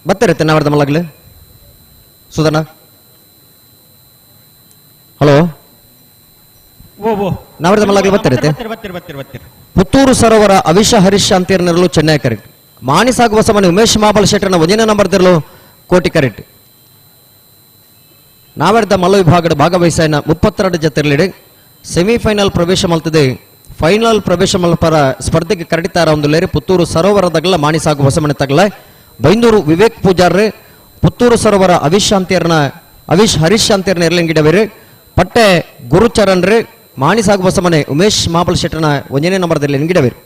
ಬರ್ತಾರೆ ತೆನ್ನಾವರ್ದ ಮಲ್ಲಗ್ಲು ಸುಧನ ಹಲೋ ನಾವರ್ದ ಮಲ್ಲಗ್ಲು ಬರ್ತಾರೆ. ಪುತ್ತೂರು ಸರೋವರ ಅವಿಶ ಹರೀಶ್ ಅಂತೀರ್ನರಲು ಚೆನ್ನೈ ಕರೆಕ್ಟ್. ಮಾಣಿ ಸಾಗುವ ಸಮನೆ ಉಮೇಶ್ ಮಾಬಲ್ ಶೆಟ್ಟರ್ನ ಒಂದನೇ ನಂಬರ್ ತಿರಲು ಕೋಟಿ ಕರೆಕ್ಟ್. ನಾವರ್ದ ಮಲ್ಲ ವಿಭಾಗದ ಭಾಗವಹಿಸಾಯನ 32 ಜತೆರ್ಲಿಡೆ ಸೆಮಿಫೈನಲ್ ಪ್ರವೇಶ ಮಲ್ತದೆ. ಫೈನಲ್ ಪ್ರವೇಶ ಮಲ್ಪರ ಸ್ಪರ್ಧೆಗೆ ಕರಡಿತಾರ ಒಂದು ಲೇರಿ ಪುತ್ತೂರು ಸರೋವರದಾಗಲ ಮಾಣಿ ಸಾಗುವ ಹೊಸಮನೆ ತಗಲ ಬೈಂದೂರು ವಿವೇಕ್ ಪೂಜಾರ್ರೆ ಪುತ್ತೂರು ಸರೋವರ ಅವಿಶ್ ಶಾಂತಿಯರ್ನ ಅವಿಶ್ ಹರೀಶ್ ಶಾಂತಿಯರ್ನ ಎರಲಿಂಗಿಡವೇರು ಪಟ್ಟೆ ಗುರುಚರಣ್ ರೇ ಮಾಣಿ ಸಾಗುವ ಹೊಸಮನೆ ಉಮೇಶ್ ಮಾಬಲ್ ಶೆಟ್ಟರ್ನ ಒಂದನೇ ನಂಬರ್ದಲ್ಲಿ ಗಿಡವೇರು.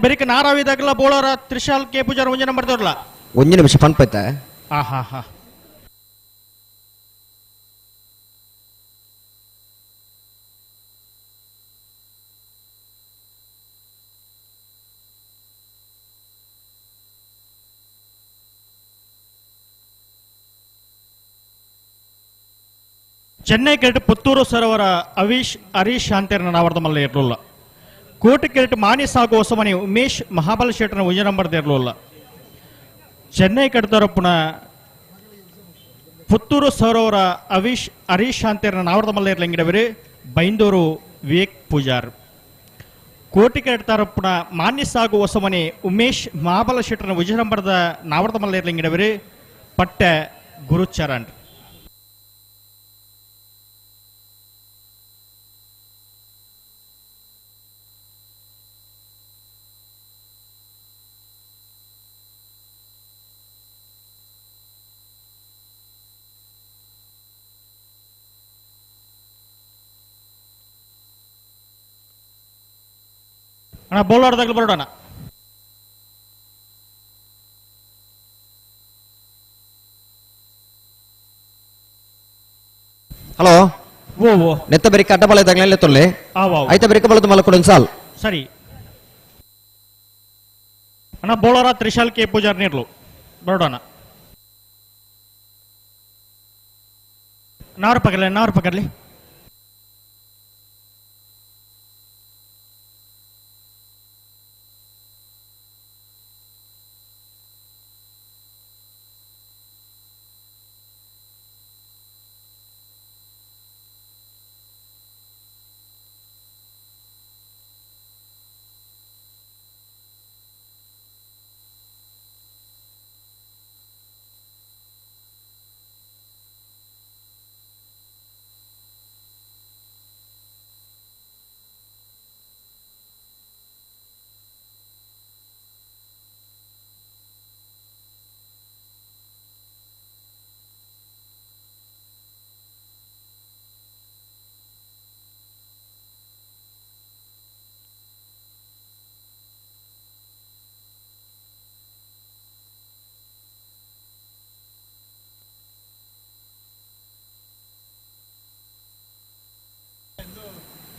ಬೆರಿಕೆ ನಾರಾವಿದಾಗಲ ಬೋಳರ ತ್ರಿಶಾಲ್ ಕೆ ಪೂಜಾರ್ ಒಂಜೇ ನಂಬರ್ ದೋರ್ಲ ಒಂಜಿ ನಿಮಿಷ ಪನ್ಪೈತ. ಹಾ ಹಾ ಚೆನ್ನೈ ಕೆರೆಟ್ ಪುತ್ತೂರು ಸರೋವರ ಅವಿಶ್ ಹರೀಶ್ ಶಾಂತಿಯರ್ನ ನಾವರ್ದ ಮಲ್ಲ ಇರಲಿಲ್ಲ. ಕೋಟೆ ಕೆರೆಟ್ ಮಾನಿ ಸಾಗು ಹೊಸಮನಿ ಉಮೇಶ್ ಮಹಾಬಲ ಶೆಟ್ಟರ್ನ ಒಂಜಿ ನಂಬರ್ದ ಇರಲಿಲ್ಲ. ಚೆನ್ನೈ ಕಡ್ದರಪ್ಪುನ ಪುತ್ತೂರು ಸರೋವರ ಅವಿಶ್ ಹರೀಶ್ ಶಾಂತಿಯರ್ನ ನಾವರ್ದ ಮಲ್ಲ ಇರಲಿಂಗಿಡವರು ಬೈಂದೂರು ವಿವೇಕ್ ಪೂಜಾರ್. ಕೋಟೆ ಕೆರೆಟ್ ತರಪ್ಪುನ ಮಾನ್ಯ ಸಾಗು ಹೊಸಮನಿ ಉಮೇಶ್ ಮಹಾಬಲ ಶೆಟ್ಟರ್ನ ಒಂಜಿ ನಂಬರ್ದ ನಾವರ್ದ ಮಲ್ಲ ಇರಲಿಂಗಿಡವರು ಪಟ್ಟೆ ಗುರುಚರಣ್. ಅಣ್ಣ ಬೌಲರ್ದಾಗಲೂ ಬರೋಣ. ಹಲೋ ನೆತ್ತ ಬೆರಿಕ ಅಡ್ಡ ಬಲ ಇದ್ದಾಗಲೇ ತೊಲ್ಲೆ ಆಯ್ತಾ ಬೆರಿಕ ಬಲದ ಮಲ್ಲ ಕೊಡೊಂದು ಸಾಲ್ ಸರಿ ಅಣ್ಣ. ಬೌಲರ ತ್ರಿಶಾಲ್ ಕೆ ಪೂಜಾರ್ ನೀರ್ಲು ಬರೋಣ. ನಾರು ಪಕಡ್ಲಿ ನಾರು ಪಕಡ್ಲಿ.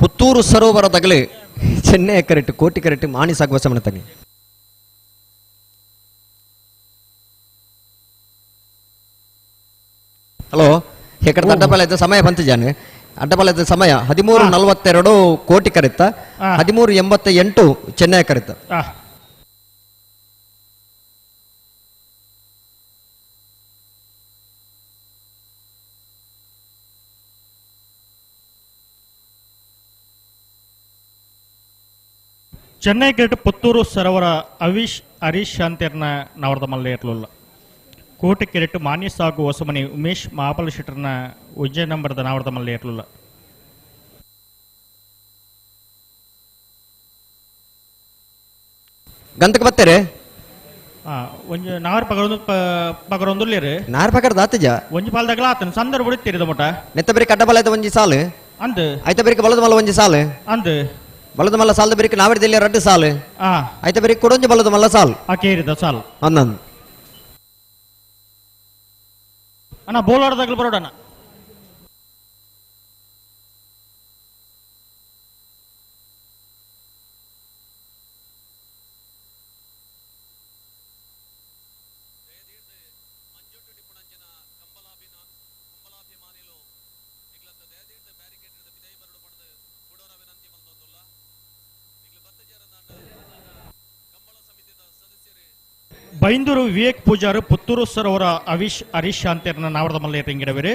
ಪುತ್ತೂರು ಸರೋವರ ತಗಲೆ ಚೆನ್ನೈ ಕರೆಕ್ಟ್ ಕೋಟಿ ಕರೆಕ್ಟ್ ಮಾಣಿ ಸಾಗುವ ಸಮನ ತಗಲಿ. ಹಲೋ ಎಕಡೆ ಅಡ್ಡಪಾಲದ ಸಮಯ ಬಂತು ಜಾನೆ. ಅಡ್ಡಪಾಲದ ಸಮಯ 13:42 ಕೋಟಿ ಕರೆತ್ತ, 13:88 ಚೆನ್ನೈ ಕರೆತ್ತ. ಚೆನ್ನೈ ಕ್ರಿಕೆಟ್ ಪುತ್ತೂರು ಸರೋವರ ಅವಿಶ್ ಹರೀಶ್ ಶಾಂತಿರ್ನ ನವರದ ಮಲ್ಲೇರ್ಲುಲ್ಲ. ಕೋಟಿ ಕ್ರಿಕೆಟ್ ಮಾನ್ಯ ಸಾಗು ಹೊಸಮನಿ ಉಮೇಶ್ ಮಹಾಬಲ ಶೆಟ್ಟರ್ನ ಉಜ್ಜಯ ನಂಬರ್ದ ನವರದ ಮಲ್ಲೇರ್ಲುಲ್ಲ. ಗಂತಕ್ಕೆ ಬರ್ತಾರೆ ಒಂಜಿ ನಾರ್ ಪಗರೊಂದು ಪಗರೊಂದುಲ್ಲೇರು ನಾರ್ ಪಗರದ ಆತಜ ಒಂಜಿ ಪಾಲ್ದಾಗಲ ಆತನ ಸಂದರ್ಭ ಬಿಡುತ್ತೀರಿದ ಮುಟ ನೆತ್ತ ಬರಿ ಕಡ್ಡಬಲದ ಒಂಜಿ ಸಾಲು ಅಂದ್ ಐತ ಬರಿಕ ಬಲದ ಮಲ್ಲ ಒಂಜಿ ಸಾಲು ಅಂದ್ ಬಲದ ಮಲ್ಲ ಸಾಲದ ಬರಿಕ ನಾವರದಲ್ಲಿ ರಡ್ಡು ಸಾಲು ಐತ ಬರಿಕ ಕೊಡೊಂಜಿ ಬಲದ ಮಲ್ಲ ಸಾಲು ಆಕೇರಿದ ಸಾಲು ಅಂದನ್ ಅಣ್ಣ ಬೋಲಾಡದಾಗಲ ಬರೋಡಣ್ಣ. ಬೈಂದೂರು ವಿವೇಕ್ ಪೂಜಾರು ಪುತ್ತೂರು ಸರೋವರ ಅವಿಶ್ ಹರೀಶ್ ಶಾಂತಿರ್ನ ನಾವರದ ಮಲ್ಲೇರಿಂಗಿಡವರು.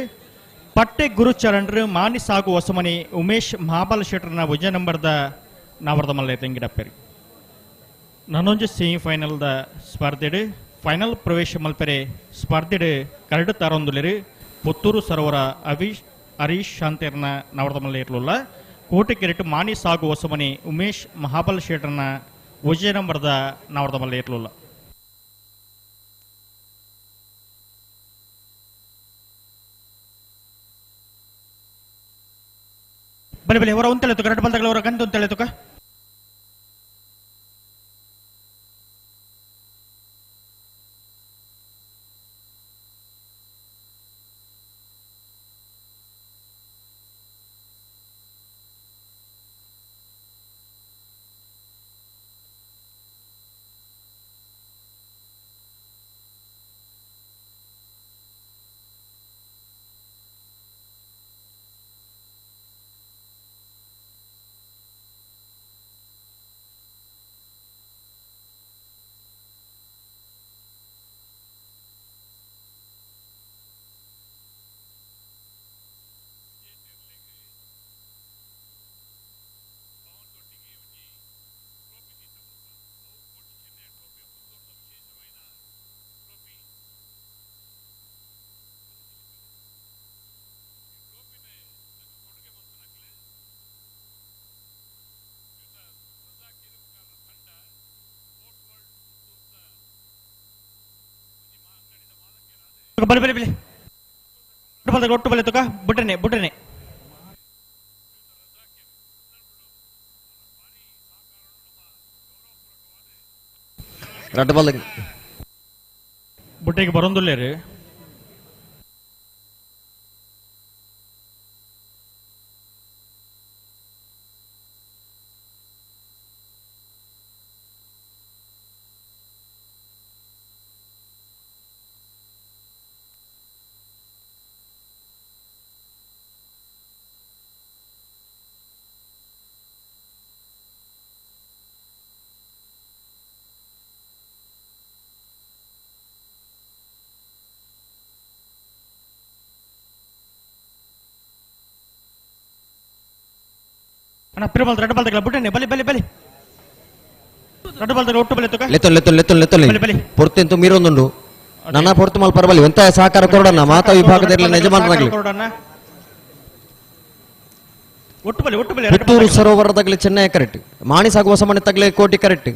ಪಟ್ಟೆ ಗುರುಚರಣ್ರು ಮಾನಿ ಸಾಗು ಹೊಸಮನಿ ಉಮೇಶ್ ಮಹಾಬಲ ಶೆಟ್ಟರ್ನ ವಿಜಯ ನಂಬರ್ದ ನಾವರದ ಮಲ್ಲೇರಿಂಗಿಡಪ್ಪೇರಿ. ನನೊಂಜಿ ಸೆಮಿಫೈನಲ್ದ ಸ್ಪರ್ಧೆಡು ಫೈನಲ್ ಪ್ರವೇಶ ಮಲ್ಪೆರೆ ಸ್ಪರ್ಧೆಡು ಕರಡು ತಾರೊಂದುಲೇರು ಪುತ್ತೂರು ಸರೋವರ ಅವಿಶ್ ಹರೀಶ್ ಶಾಂತಿರ್ನ ನಾವರದ ಮಲ್ಲೇರ್ಲುಲ್ಲ. ಕೋಟೆ ಕೆರೆಟು ಮಾನಿ ಸಾಗು ಹೊಸಮನಿ ಉಮೇಶ್ ಮಹಾಬಲ ಶೆಟ್ಟರ್ನ ವಿಜಯ ನಂಬರ್ದ ನಾವರದ ಮಲ್ಲೇರ್ಲುಲ್ಲ. ಬಲೆ ಬಲೆ ಹೊರ ಉಂತಲೆ ತುಕ ರೆಡ್ ಬಲ್ದಗಳ ಹೊರ ಗಂದು ಉಂತಲೆ ತುಕ. ಬಲೆ ಬಲೆ ಬಲೆ ಒಟ್ಟು ಬಲೆ ತುಕ ಬುಡ್ರನೆ ಬುಡ್ರನೆ. ರಡ್ಡು ಬಲ್ ಬುಟ್ಟೆಗೆ ಬರೋಂದುಲ್ಲೇರು. ಅಣ್ಣ ಪಿರಬಲ್ ರೆಡ್ ಬಾಲ್ ತಗಲ ಬುಡ್ಡನೆ ಬಲಿ ಬಲಿ ಬಲಿ ರೆಡ್ ಬಾಲ್ ತಗಲ ಒಟ್ಟು ಬಲಿ ತುಕ ಲೆತ್ತೊನ್ ಲೆತ್ತೊನ್ ಲೆತ್ತೊನ್ ಲೆತ್ತೊನ್ ಬಲಿ ಬಲಿ ಪೊರ್ತೆಂತು ಮೀರೊಂದುಂಡು ನನ್ನ ಪೊರ್ತು ಮಲ್ಪ ಪರಬಲಿ ಎಂತ ಸಹಕಾರ ಕೊರಡಣ್ಣ ಮಾತಾ ವಿಭಾಗದಲ್ಲಿ ಯಜಮಾನರಾಗಲಿ ಒಟ್ಟು ಬಲಿ ಒಟ್ಟು ಬಲಿ ಪುತ್ತೂರು ಸರೋವರ ತಗಲಿ ಚೆನ್ನೈ ಕರೆಕ್ಟ್ ಮಾಣಿ ಸಾಗುವ ಸಾಮಾನ್ಯ ತಗಲಿ ಕೋಟಿ ಕರೆಕ್ಟ್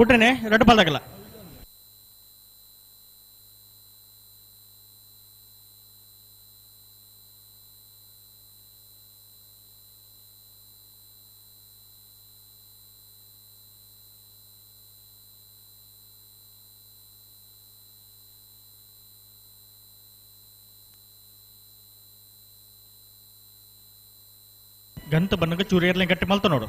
ಬುಡ್ಡನೆ ರೆಡ್ ಬಾಲ್ ತಗಲ ಗಂತ ಬನ್ನಗ ಚೂರು ಏರ್ಲೆ ಗಟ್ಟಿ ಮಲ್ತ ನೋಡು.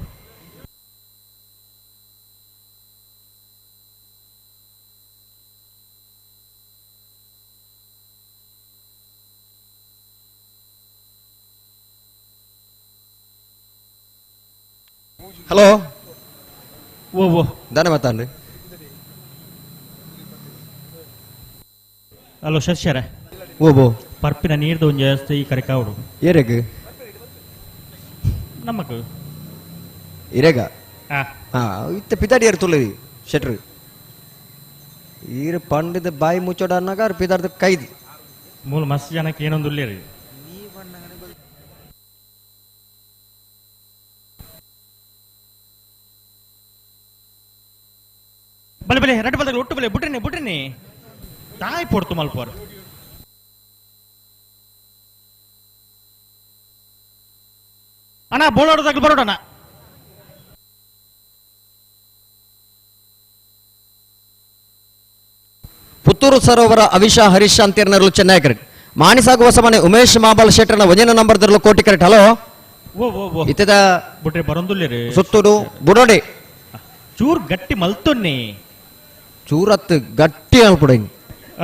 ಹಲೋ ಓ ಓ ದಾನೆ ಮಾತಾಡ್ರಿ. ಹಲೋ ಶಶಿಯರ. ಓ ಬೋ ಪರ್ಪಿನ ನೀರ್ದ ಒಂಜಿ ಜಾಸ್ತಿ ಈ ಕರೆಕಾವಡು. ಏರೆಗ್ ನಮಕ್ ಇರೆಗ ಹಾ ಇತ್ತೆ ಪಿದಾಡಿಯರ್ ತುಳಿ ಶೆಟ್ರು ಈರು ಪಂಡಿದ ಬಾಯಿ ಮುಚ್ಚೋಡ ಅನ್ನಗ ಪಿದಾರ್ದ ಕೈದು ಮೂಲ ಮಸ್ತ್ ಜನಕ್ಕೆ ಏನೊಂದು ಉಲ್ಲೇರಿ. ಬಲೆ ಬಲೆ ರಡ್ಡು ಬಲ್ದಾಗ ಒಟ್ಟು ಬಲೆ ಬುಡ್ರಿನಿ ಬುಡ್ರಿನಿ ತಾಯಿ ಪೊಡ್ತು ಮಲ್ಪೋರು. ಅಣ್ಣ ಬೋಳಾಡೋದಾಗ್ಲಿ ಬರೋಡಣ್ಣ. ಪುತ್ತೂರು ಸರೋವರ ಅವಿಶಾ ಹರೀಶ್ ಅಂತೇರ್ನರ್ಲು ಚೆನ್ನೈ ಕರೆಕ್ಟ್. ಮಾಣಿಸಾಗುವ ಸಮಾನೆ ಉಮೇಶ್ ಮಾಬಲ್ ಶೆಟ್ಟರ್ನ ಒಂದಿನ ನಂಬರ್ ದರ್ಲು ಕೋಟಿ ಕರೆಕ್ಟ್. ಹಲೋ ಓ ಓ ಇತ್ತದ ಬುಡ್ರಿ ಬರೊಂದುಲ್ಲೇರಿ ಸುತ್ತೂರು ಬುಡೋಡೆ ಚೂರ್ ಗಟ್ಟಿ ಮಲ್ತೊನ್ನಿ ಚೂರತ್ ಗಟ್ಟಿ ಅನ್ಪುಡ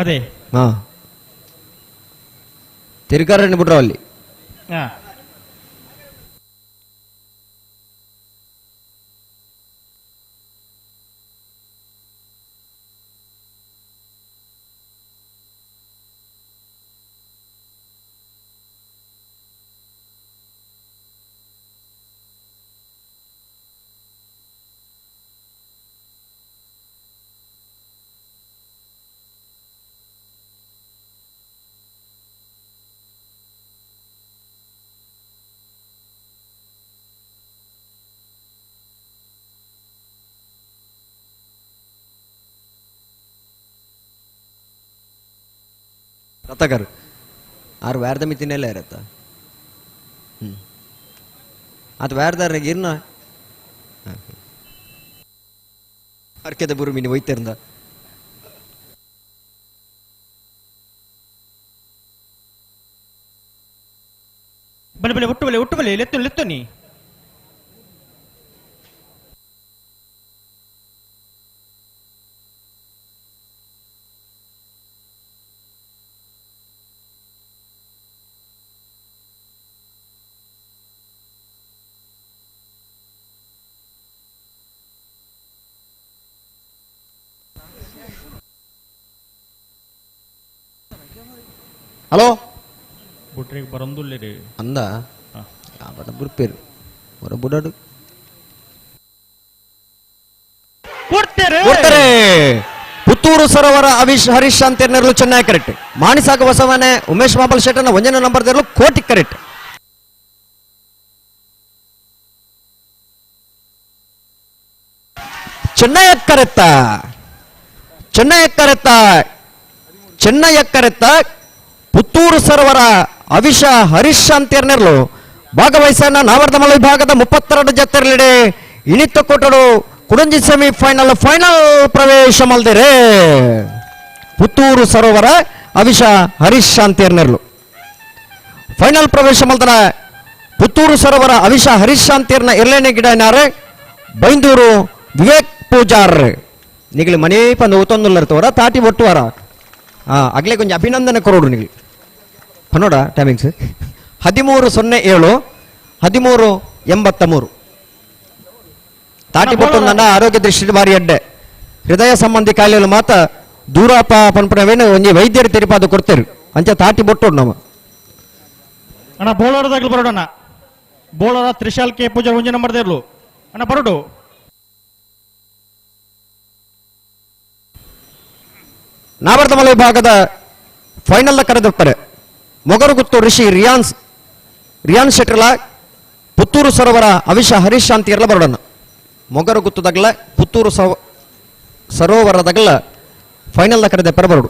ಅದೇ ಹಾ ತಿರ್ಗಾರಣ್ಣ ಬಿಡ್ರ ಅಲ್ಲಿ. ರತ್ನಾಕರ್ ಆರು ವ್ಯಾರ್ದ ಮಿತಿನೆಲ್ಲ ಇರತ್ತ. ಹ್ಞೂ ಅದು ವ್ಯಾರ್ದಾರ ಇರ್ನ ಅರ್ಕೆದ ಬುರು ಮೀನು ಒಯ್ತಿರ್ದ. ಬಲೆ ಬಲೆ ಒಟ್ಟು ಬಲೆ ಒಟ್ಟು ಬಲೆ ಲೆತ್ತು ಲೆತ್ತು ನೀ. ಹಲೋ ಬುಟ್ರಿಗೆ ಬರಂದುಲ್ಲೇರಿ ಅಂದ ಅವನ ಬುರ್ಪೇರು ಹೊರ ಬುಡಾಡು ಕೊಡ್ತಾರೆ. ಪುತ್ತೂರು ಸರೋವರ ಅವಿಶ್ ಹರೀಶ್ ಅಂತೇರ್ನರ್ಲು ಚೆನ್ನೈ ಕರೆಕ್ಟ್. ಮಾಣಿಸಾಗ ಬಸವನೆ ಉಮೇಶ್ ಮಾಬಲ್ ಶೆಟ್ಟರ್ನ ಒಂಜನ ನಂಬರ್ ದರ್ಲು ಕೋಟಿ ಕರೆಕ್ಟ್. ಚೆನ್ನೈ ಕರೆತ್ತ ಚೆನ್ನೈ ಕರೆತ್ತ ಚೆನ್ನೈ ಕರೆತ್ತ ಪುತ್ತೂರು ಸರೋವರ ಅವಿಶ ಹರೀಶ್ ಅಂತೇರ್ನೆರ್ಲು ಭಾಗವಹಿಸನ ನಾವರ್ದಮಲ ವಿಭಾಗದ 32 ಜತ್ತರ್ಲಿಡೆ ಇನಿತ್ತ ಕೊಟ್ಟಡು ಕುಡಂಜಿ ಸೆಮಿ ಫೈನಲ್ ಫೈನಲ್ ಪ್ರವೇಶ ಮಲ್ದಿರೆ. ಪುತ್ತೂರು ಸರೋವರ ಅವಿಶ ಹರೀಶ್ ಅಂತೇರ್ನೆರ್ಲು ಫೈನಲ್ ಪ್ರವೇಶ ಮಲ್ದನ ಪುತ್ತೂರು ಸರೋವರ ಅವಿಶ ಹರೀಶ್ ಅಂತೇರ್ನ ಎರಳನೇ ಗಿಡನಾರೆ ಬೈಂದೂರು ವಿವೇಕ್ ಪೂಜಾರ್ ನಿಗಲಿ ಮನೇ ಪಂದು ಉತ್ತೊಂದುಲ್ಲರ್ತವರ ತಾಟಿ ಒಟ್ಟುವಾರ ಅಗ್ಲೇ ಕೊಂಚ ಅಭಿನಂದನೆ ಕೊರೋಡು ನಿಗಲಿ ಪನ್ನೋಡ ಟೈಮಿಂಗ್ಸ್ 13:07 13:83 ತಾಟಿ ಬೊಟ್ಟು ನನ್ನ ಆರೋಗ್ಯ ದೃಷ್ಟಿ ಬಾರಿ ಅಡ್ಡೆ ಹೃದಯ ಸಂಬಂಧಿ ಕಾಯಿಲೆಗಳು ಮಾತ್ರ ದೂರಾಪ ಪನ್ಪಣವೇನು ಒಂಜಿ ವೈದ್ಯರು ತೆರಿಪಾದ ಕೊಡ್ತೇರು ಅಂಚ ತಾಟಿ ಬೊಟ್ಟು ನಮ್ಮ ಅಣ್ಣ ಬೋಳಾರದಾಗ್ಲು ಬರೋಡಣ್ಣ. ಬೋಳಾರ ತ್ರಿಶಾಲ್ ಕೆ ಪೂಜಾರ್ ಒಂಜಿ ನಂಬರ್ ದೇರ್ಲು ಅಣ್ಣ ಬರೋಡು. ನಾವರ್ದಮಲ ವಿಭಾಗದ ಫೈನಲ್ ಕರೆದಿರ್ತಾರೆ ಮೊಗರುಗುತ್ತು ಋಷಿ ರಿಯಾನ್ ಶೆಟ್ರಲ ಪುತ್ತೂರು ಸರೋವರ ಅವಿಶ ಹರೀಶ್ ಶಾಂತಿಯರ್ಲ ಬರೋಡಣ್ಣ. ಮೊಗರುಗುತ್ತದಾಗಲ ಪುತ್ತೂರು ಸರೋವರದಾಗಲ ಫೈನಲ್ ಕರೆದ ಪರಬರೋಡು.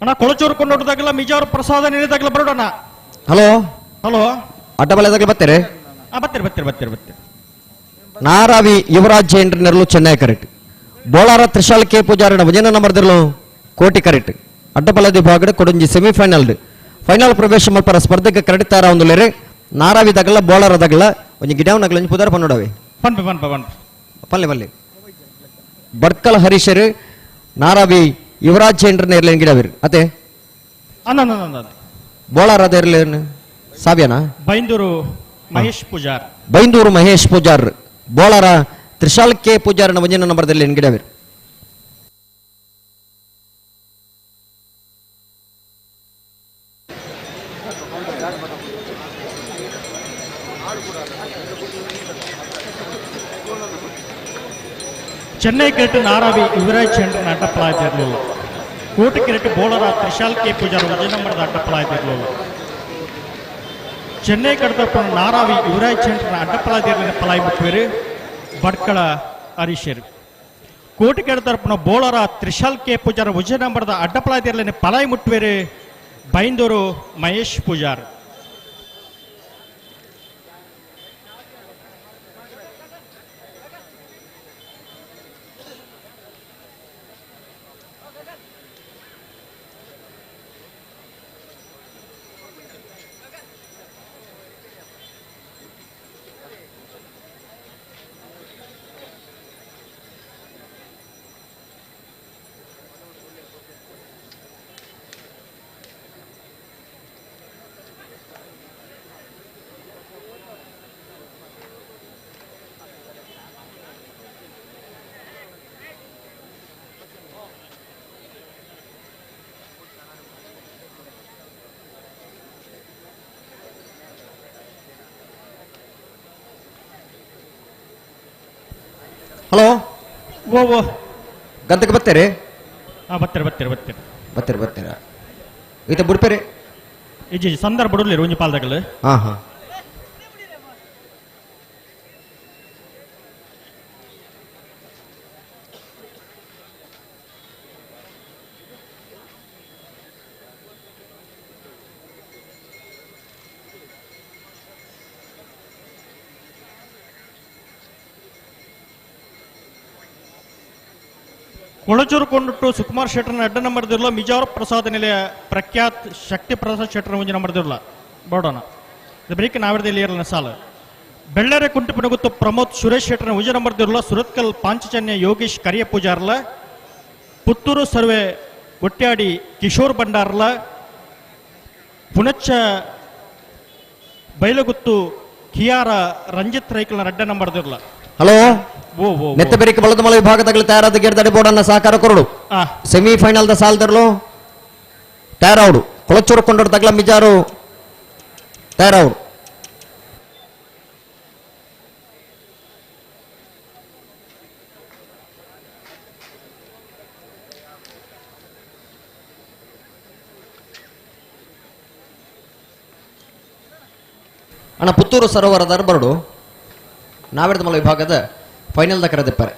ಅಣ್ಣ ಕೊಳಚೂರು ಕೊಂಡೋಟದಾಗಲ್ಲ ಮಿಜಾರು ಪ್ರಸಾದ ನಿಲಯದಾಗಲ್ಲ ಬರೋಣ. ಹಲೋ ಹಲೋ ಅಡ್ಡಬಲದಾಗಲ ಬರ್ತಾರೆ. ಬರ್ತೀರಿ ಬರ್ತೀರಿ ಬರ್ತೀರಿ ಬರ್ತೀರಿ. ನಾರಾವಿ ಯುವರಾಜ್ ಜೈನ್ರ ನೆರಳು ಚೆನ್ನೈ ಕರೆಕ್ಟ್. ಬೋಳಾರ ತ್ರಿಶಾಲ್ ಕೆ ಪೂಜಾರಣ ವಜನ ನಂಬರ್ದಿರಲು ಕೋಟಿ ಕರೆಕ್ಟ್. ಅಡ್ಡಬಲದ ವಿಭಾಗದ ಕೊಡಂಜಿ ಸೆಮಿಫೈನಲ್ ಫೈನಲ್ ಪ್ರವೇಶ ಮಲ್ಪರ ಸ್ಪರ್ಧೆಗೆ ಕರೆಕ್ಟ್ ತಾರ ಒಂದು ಲೇರೆ ನಾರಾವಿ ದಗಲ ಬೋಳಾರ ದಗಲ ಒಂಜಿ ಗಿಡವನಗಲ ಒಂಜಿ ಪುದಾರ ಪನ್ನೋಡವೆ ಪನ್ಪೆ ಪನ್ಪೆ ಪನ್ಪೆ ಪಲ್ಲೆ ಪಲ್ಲೆ. ಬಡ್ಕಲ್ ಹರೀಶರು ನಾರಾವಿ ಯುವರಾಜ್ ಜೈನ್ರ ನೇರ್ಲೇನ್ ಗಿಡವಿರು ಅದೇ ಬೋಳಾರ ದೇರ್ಲೇನು ಸಾವ್ಯನಾ ಬೈಂದೂರು ಮಹೇಶ್ ಪೂಜಾರ್. ಬೈಂದೂರು ಮಹೇಶ್ ಪೂಜಾರ್ ಬೋಳಾರ ತ್ರಿಶಾಲ್ ಕೆ ಪೂಜಾರನ ಒಂಜಿನ ನಂಬರ್ದಲ್ಲಿ ಗಿಡವಿರು. ಚೆನ್ನೈ ಕ್ರಿಕೆಟ್ ನಾರಾವಿ ಯುವರಾಜ್ ಚಂದ್ರನ ಅಡ್ಡಪ್ಪಲಾಯ್ತಿರ್ಲಿಲ್ಲ. ಕೋಟಿ ಕ್ರಿಕೆಟ್ ಬೌಲರ ತ್ರಿಶಾಲ್ ಕೆ ಪೂಜಾರ್ ಒಂದೇ ನಂಬರ್ದ ಅಡ್ಡಪ್ಪಲಾಯ್ತಿರ್ಲಿಲ್ಲ. ಚೆನ್ನೈ ಕಡತಪ್ಪ ನಾರಾವಿ ಯುವರಾಜ್ ಚಂದ್ರನ ಅಡ್ಡಪ್ಪಲಾಯ್ತಿರ್ಲಿನ ಪಲಾಯ್ ಮುಟ್ಟುವೇರು ಬಡ್ಕಳ ಹರೀಶರು. ಕೋಟಿ ತರಪುನ ಬೌಲರ ತ್ರಿಶಾಲ್ ಕೆ ಪೂಜಾರ್ ವಿಜಯ ನಂಬರ್ದ ಅಡ್ಡಪ್ಪಲಾಯ್ತಿರ್ಲಿನ ಪಲಾಯ್ ಮುಟ್ಟುವೇರು ಬೈಂದೂರು ಮಹೇಶ್ ಪೂಜಾರ್. ಹಲೋ ಓ ಓ ಗಂತಕ್ಕೆ ಬರ್ತೀರಿ? ಬರ್ತೀರಿ ಬರ್ತೀರಿ ಬರ್ತೀರಿ ಬರ್ತೀರಿ ಬರ್ತೀರಾ. ಈತ ಬುಡ್ಪೇರಿ ಇಜ್ಜಿ ಸಂದರ್ಭ ಬುಡ್ಲಿ ಒಂಜಿ ಪಾಲ್ದಾಗಲ್ಲ. ಹಾಂ ಹಾಂ ಕೊಳಚೂರು ಕೊಂಡಿಟ್ಟು ಸುಕುಮಾರ್ ಶೆಟ್ಟರ್ನ ಅಡ್ಡ ನಂಬರ್ದಿರಲ್ಲ. ಮಿಜಾರ್ ಪ್ರಸಾದ್ ನಿಲಯ ಪ್ರಖ್ಯಾತ್ ಶಕ್ತಿ ಪ್ರಸಾದ್ ಶೆಟ್ಟರ್ನ ಒಂಜಿ ನಂಬರ್ದಿರಲ್ಲ ಬೋಡೋಣ. ಬ್ರೇಕ್ ನಾವಿರದಲ್ಲಿ ಇರಲ್ಲ ಸಾಲ. ಬೆಳ್ಳಾರೆ ಕುಂಟುಪಿನಗುತ್ತು ಪ್ರಮೋದ್ ಸುರೇಶ್ ಶೆಟ್ಟರ್ನ ಒಂಜಿ ನಂಬರ್ದಿರಲ್ಲ. ಸುರತ್ಕಲ್ ಪಾಂಚಜನ್ಯ ಯೋಗೇಶ್ ಕರಿಯ ಪೂಜಾರ್ಲ. ಪುತ್ತೂರು ಸರ್ವೆ ಒಟ್ಟಾಡಿ ಕಿಶೋರ್ ಭಂಡಾರ್ಲ. ಪುಣಚ್ಚ ಬೈಲಗುತ್ತು ಕಿಯಾರ ರಂಜಿತ್ ರೈಕಲ್ನ ಅಡ್ಡ ನಂಬರ್ದಿರಲ್ಲ. ಹಲೋ ನೆತ್ತಬೆರಿಕೆ ಬಲದಮಲ ವಿಭಾಗದಲ್ಲಿ ತಯಾರಾದ ಗೆರ್ದಡಿ ಬೋರ್ಡನ್ನ ಸಹಕಾರ ಕೊರಡು. ಸೆಮಿಫೈನಲ್ the ಸಾಲ್ದರ್ಲು ತಯಾರಾవుಡು. ಕೊಳಚೂರು ಕೊಂಡೋಡು ತಗ್ಲ ಮಿಜಾರು ತಯಾರಾవుಡು. ಅಣ್ಣ ಪುತ್ತೂರು ಸರೋವರದ ಬರಡು ನಾವೆರ್ದಮಲ ವಿಭಾಗದ ಫೈನಲ್ the ಕರೆದಿಪ್ಪಾರೆ.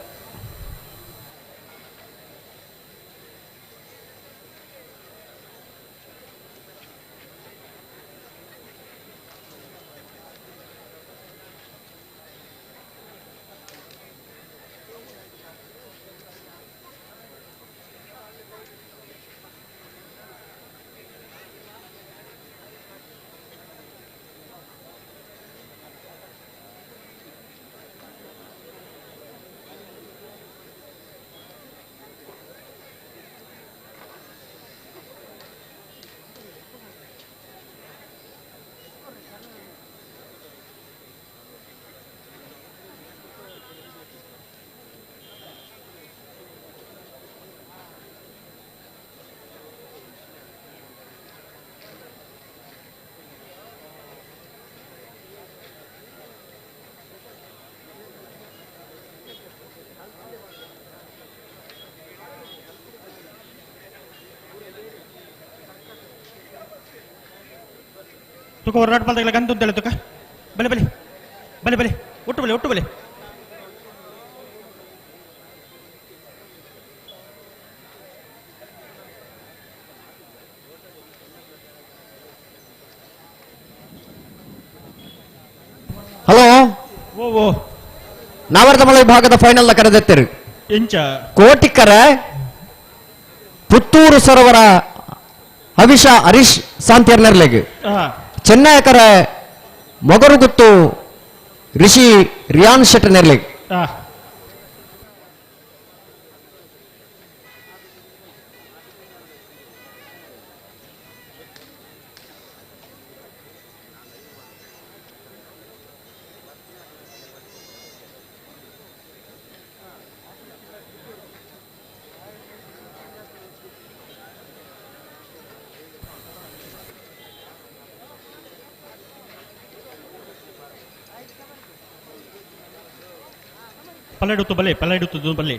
ತುಕ ಹೊರನಾಟ ಪಾಲ್ದಾಗಲ ಗಂಧ ಅಂತೇಳಿ ತುಕ ಬಲೆ ಬಲೆ ಬಲೆ ಬಲೆ ಒಟ್ಟು ಬಲೆ ಒಟ್ಟು ಬಲೆ. ಓ ನಾವರ್ದಮಲ ವಿಭಾಗದ ಫೈನಲ್ ಕರೆದೆತ್ತರು ಎಂಚ ಕೋಟಿಕರ ಪುತ್ತೂರು ಸರೋವರ ಹವಿಷ ಹರೀಶ್ ಸಾಂತಿಯರ್ನರ್ಲೆಗ್ ಚೆನ್ನಯಕರ ಮೊಗರುಗುತ್ತು ರಿಷಿ ರಿಯಾನ್ ಶೆಟ್ಟರ್ನೆರ್ಲೆಗ್. ಪಲ್ಲೆಡುತ್ತು ಬಲ್ಲೆ ಪಲ್ಲೆಡುತ್ತು ಬಲ್ಲೆ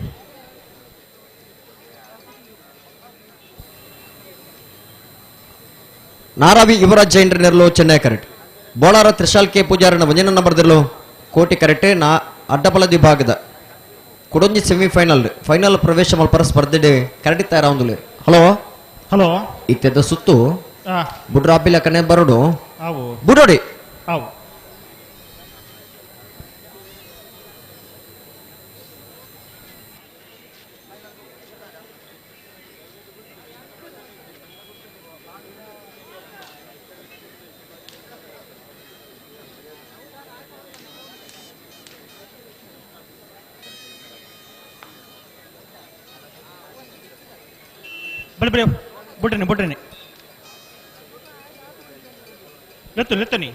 ನಾರಾವಿ ಯುವರಾಜ್ ಜೈನ್ರ ನೆರಳು ಚೆನ್ನೈ ಕರೆಕ್ಟ್ ಬೋಳಾರ ತ್ರಿಶಾಲ್ ಕೆ ಪೂಜಾರನ ವಂಜನ ನಂಬರ್ದಿರಲು ಕೋಟಿ ಕರೆಕ್ಟ್ ನಾ ಅಡ್ಡಬಲದ ವಿಭಾಗದ ಕುಡೊಂಜಿ ಸೆಮಿಫೈನಲ್ ಫೈನಲ್ ಪ್ರವೇಶ ಮಲ್ಪರ ಸ್ಪರ್ಧೆ ಕರೆಕ್ಟ್ ತಯಾರಾವಂದುಲೆ. ಹಲೋ ಹಲೋ ಇತ್ತೆದ ಸುತ್ತು ಬುಡ್ರಾಪಿಲ ಕನೆ ಬರೋಡು ಬುಡೋಡಿ ಆವು ಬಲೆ ಬಲೆ ಬುಡ್ರನೆ ಬುಡ್ರನೆ ಲೆತ್ತು ಲೆತ್ತನಿ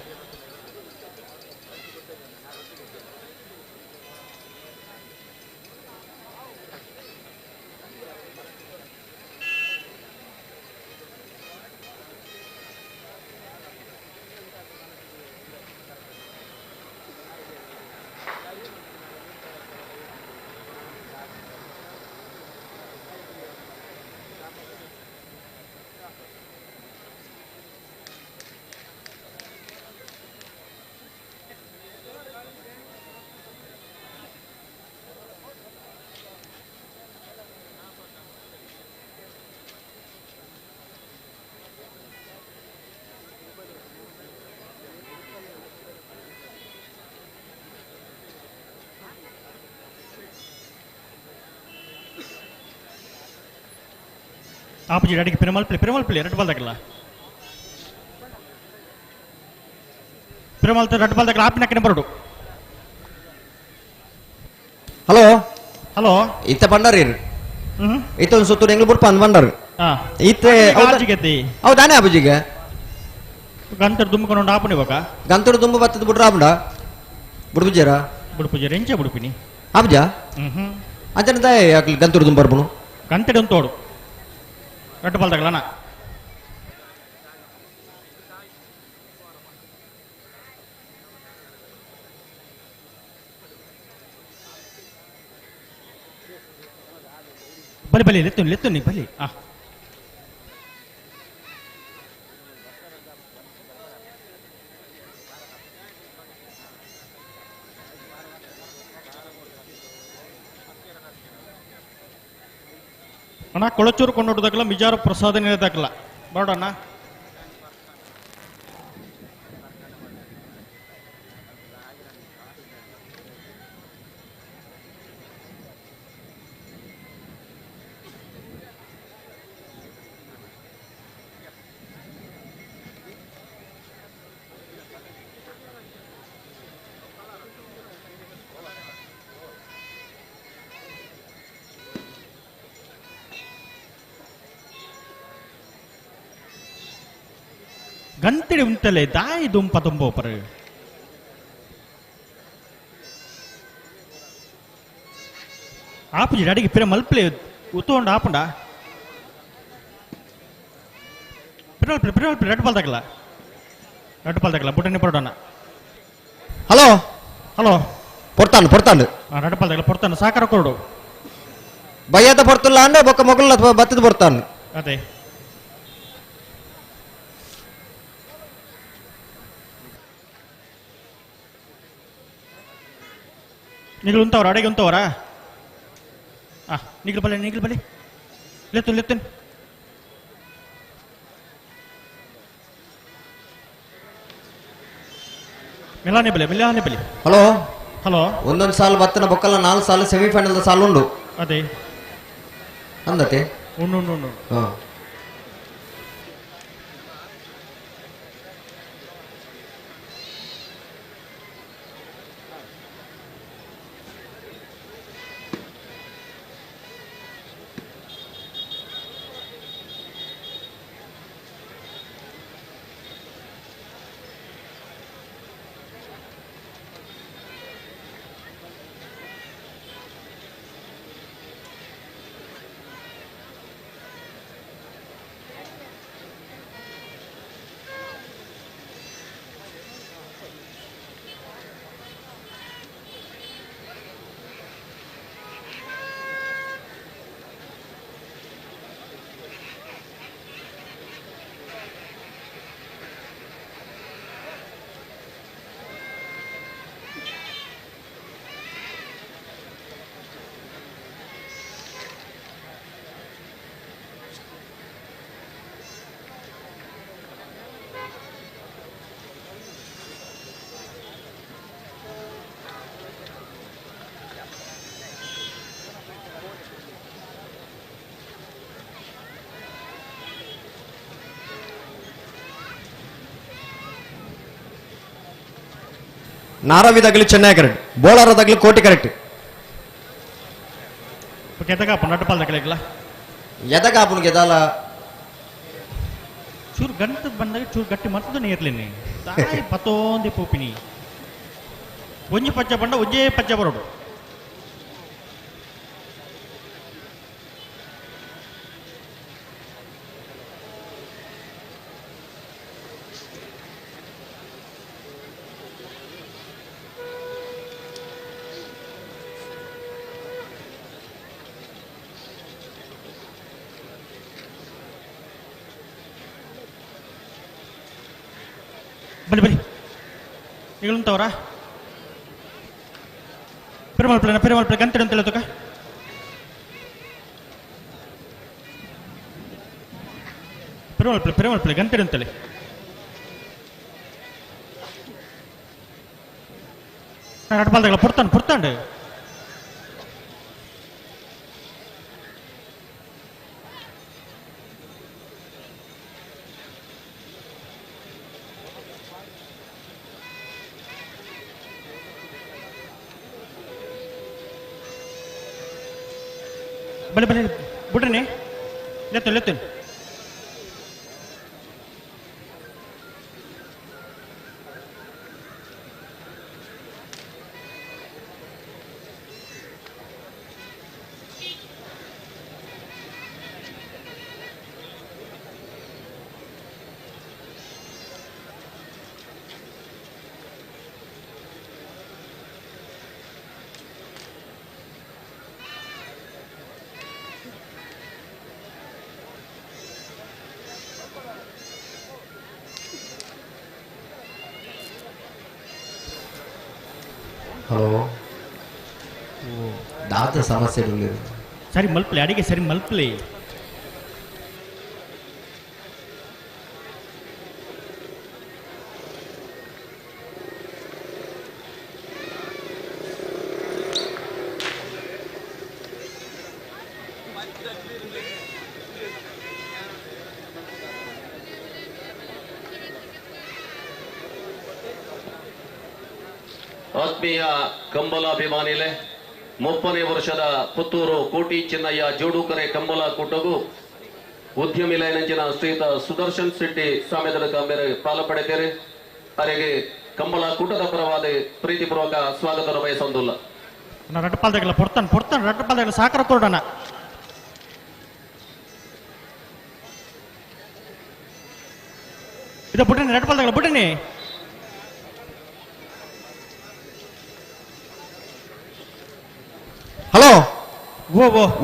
ಆಪುಜಿ ಅಡಿಗೆ ಪೆರುಮಾಲ್ ಪ್ಲೇ ಪೆರುಮಾಲ್ ಪ್ಲೇ ರೆಡ್ ಬಾಲ್ ದಕ್ಕಲ್ಲ ಪೆರುಮಾಲ್ ರೆಡ್ ಬಾಲ್ ದಕ್ಕಲ್ಲ ಆಪಿನ ಬರೋಡು. ಹಲೋ ಹಲೋ ಇತ್ತ ಬಂಡಾರಿ ಇತ್ತ ಒಂದು ಸುತ್ತು ಎಂಗ್ಲು ಬುಡ್ಪ ಅಂದ್ ಬಂಡಾರು ಇತ್ತೆ ಹೌದಾನೆ ಅಬುಜಿಗೆ ಗಂತರು ದುಂಬಕೊಂಡು ಆಪುನಿ ಬಕ ಗಂತರು ದುಂಬು ಬತ್ತದ ಬುಡ್ರ ಆಪುಂಡ ಬುಡ್ಪುಜೇರ ಬುಡ್ಪುಜೇರ ಎಂಚ ಬುಡ್ಪಿನಿ ಆಪುಜ ಅಂಚನೆ ದಾಯ ಯಾಕೆ ಗಂತರು ದುಂಬು ಬರ್ಪುನು ಗಂತಡಿ ಒಂದು ತೋಡು ರೆಡ್ ಬಾಲ್ ತಗಲಣ ಬಲಿ ಬಲಿ ಲೆತ್ತುನಿ ಲೆತ್ತುನಿ ಬಲಿ ಆ ಅಣ್ಣ ಕೊಳಚೂರು ಕೊಂಡೋಟದಾಗಲ್ಲ ಮಿಜಾರು ಪ್ರಸಾದ ನೀಡದಾಗಲ್ಲ ಬರೋಡಣ್ಣ. ಗಂತಿಡಿ ಉಂಟಲೆ ದಾಯಿ ದುಂಪ ತುಂಬೋಪರು ಆಪುಜಿ ಅಡಿಗೆ ಪಿರ ಮಲ್ಪ್ಲೆ ಉತ್ತೋಂಡ ಆಪುಂಡ ಪಿರಲ್ ಪಿರಲ್ ರೆಡ್ ಬಾಲ್ ತಗಲ ರೆಡ್ ಬಾಲ್ ತಗಲ ಬುಟ್ಟನೆ ಪರೋಡಣ. ಹಲೋ ಹಲೋ ಪೊರ್ತಾನು ಪೊರ್ತಾನು ರೆಡ್ ಬಾಲ್ ತಗಲ ಪೊರ್ತಾನು ಸಾಕಾರ ಕೊರಡು ಬಯ್ಯದ ಪೊರ್ತುಲ್ಲ ಅಂದ್ರೆ ಬೊಕ್ಕ ಮೊಗಲ ಬತ್ತದ ಪೊರ್ತಾನು ಅದೇ ನಿಗಲು ಉಂತವರ ಅಡಿಗೆ ಉಂತವರ ಆ ನಿಗಲು ಬಲೆ ನಿಗಲು ಬಲೆ ಲೆತ್ತು ಲೆತ್ತನ್ ಮಿಲಾನೆ ಬಲೆ ಮಿಲಾನೆ ಬಲೆ. ಹಲೋ Hello ಒಂದೊಂದು ಸಾಲು ಬತ್ತನ ಬೊಕ್ಕಲ 4 ಸಾಲು ಸೆಮಿಫೈನಲ್ ಸಾಲು ಉಂಡು ಅದೇ ಅಂದತೆ ಉಂಡು ಉಂಡು ಉಂಡು ಹಾ ನಾರವಿದಾಗಲಿ ಚೆನ್ನೈ ಕರೆಕ್ಟ್, ಬೋಳಾರದಾಗಲಿ ಕೋಟಿ ಕರೆಕ್ಟ್. ಎದಗಾಪುನಿಗೆ ಎದಾಲ ಚೂರು ಗಂಟು ಬಂದಾಗ ಚೂರು ಗಟ್ಟಿ ಮತ್ತದು ನೀರ್ಲಿನಿ ತಾಯಿ ಪತ್ತೊಂದಿ ಪೂಪಿನಿ ಒಂಜಿ ಪಚ್ಚ ಬಂಡ ಒಂಜೇ ಪಚ್ಚ ಬರೋಡು. ಬಲಿ ಬಲಿ ನಿಗಳುಂತವರಾ ಪೆರುಮಾಳ್ ಪ್ಲೇನ ಪೆರುಮಾಳ್ ಪ್ಲೇ ಗಂಟೆ ಅಂತ ಹೇಳೋದಕ್ಕ ಪೆರುಮಾಳ್ ಪ್ಲೇ ಪೆರುಮಾಳ್ ಪ್ಲೇ ಗಂಟೆ ಅಂತೇಳಿ ನಡಬಾಲ್ದಾಗಲ್ಲ ಪುರ್ತಾಂಡು ಪುರ್ತಾಂಡು ಬಲೆ ಬಲೆ ಬಿಡ್ರಿ ಲೆತ್ತು ಲೆತ್ತು ಹಲೋ ದಾದ ಸಮಸ್ಯೆ ಸರಿ ಮಲ್ಪಲಿ ಅಡಿಗೆ ಸರಿ ಮಲ್ಪಲಿ. ಆತ್ಮೀಯ ಕಂಬಲಾಭಿಮಾನಿಲೆ, 30ನೇ ವರ್ಷದ ಪುತ್ತೂರು ಕೋಟಿ ಚಿನ್ನಯ್ಯ ಜೋಡುಕರೆ ಕಂಬಲ ಕೂಟಗೂ ಉದ್ಯಮಿ ಲೈನಂಚಿನ ಶ್ರೀಯುತ ಸುದರ್ಶನ್ ಶೆಟ್ಟಿ ಸಾಮ್ಯದ ಮೇರೆ ಪಾಲ ಪಡೆದೇರೆ. ಅರೆಗೆ ಕಂಬಳ ಕೂಟದ ಪರವಾದ ಪ್ರೀತಿಪೂರ್ವಕ ಸ್ವಾಗತ ಬಯಸೊಂದುಲ್ಲ. ರಡ್ಪಾಲ್ದಾಗಲ್ಲ ಪೊರ್ತಾನ ಪೊರ್ತಾನ ರಡ್ಪಾಲ್ದಾಗಲ್ಲ ಸಾಕರ ಕೊಡೋಣ. ಇದು ಬುಟ್ಟನಿ ರಡ್ಪಾಲ್ದಾಗಲ್ಲ ಬುಟ್ಟನಿ. ಹಲೋ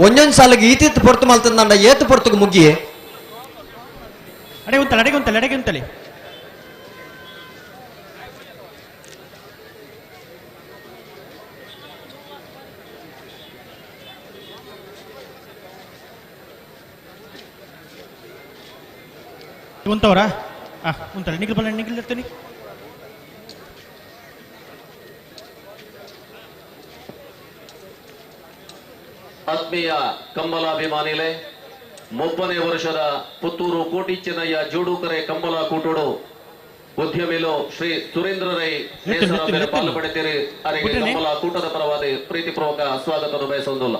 ಒಂದೊಂದು ಸಾಲಿಗೆ ಈತಿತ್ತು ಪೊರ್ತು ಮಲ್ತಂದ ಏತು ಪೊರ್ತುಗೆ ಮುಗ್ಗಿ ಅಡೆ ಉಂತಲೆ ಅಡೆಗೆ ಉಂತಲೆ ಅಡೆಗೆ ಉಂತಲೆ ಉಂತವರಾ ಉಂತಲೆ ನಿಖಿಲ್ ಬಲ್ಲ ನಿಖಿಲ್ ಇರ್ತೀನಿ. ಆತ್ಮೀಯ ಕಂಬಲಾಭಿಮಾನಿಲೆ 30ನೇ ವರ್ಷದ ಪುತ್ತೂರು ಕೋಟಿ ಚೆನ್ನಯ್ಯ ಜೋಡುಕರೆ ಕಂಬಲ ಕೂಟೋಡು ಉದ್ಯಮಿಲು ಶ್ರೀ ಸುರೇಂದ್ರ ರೈ ನೇಸರ ಪಾಲು ಪಡೆತೀರಿ. ಅವರಿಗೆ ಕಂಬಲ ಕೂಟದ ಪರವಾದ ಪ್ರೀತಿಪೂರ್ವಕ ಸ್ವಾಗತ ಬಯಸುವುದಿಲ್ಲ.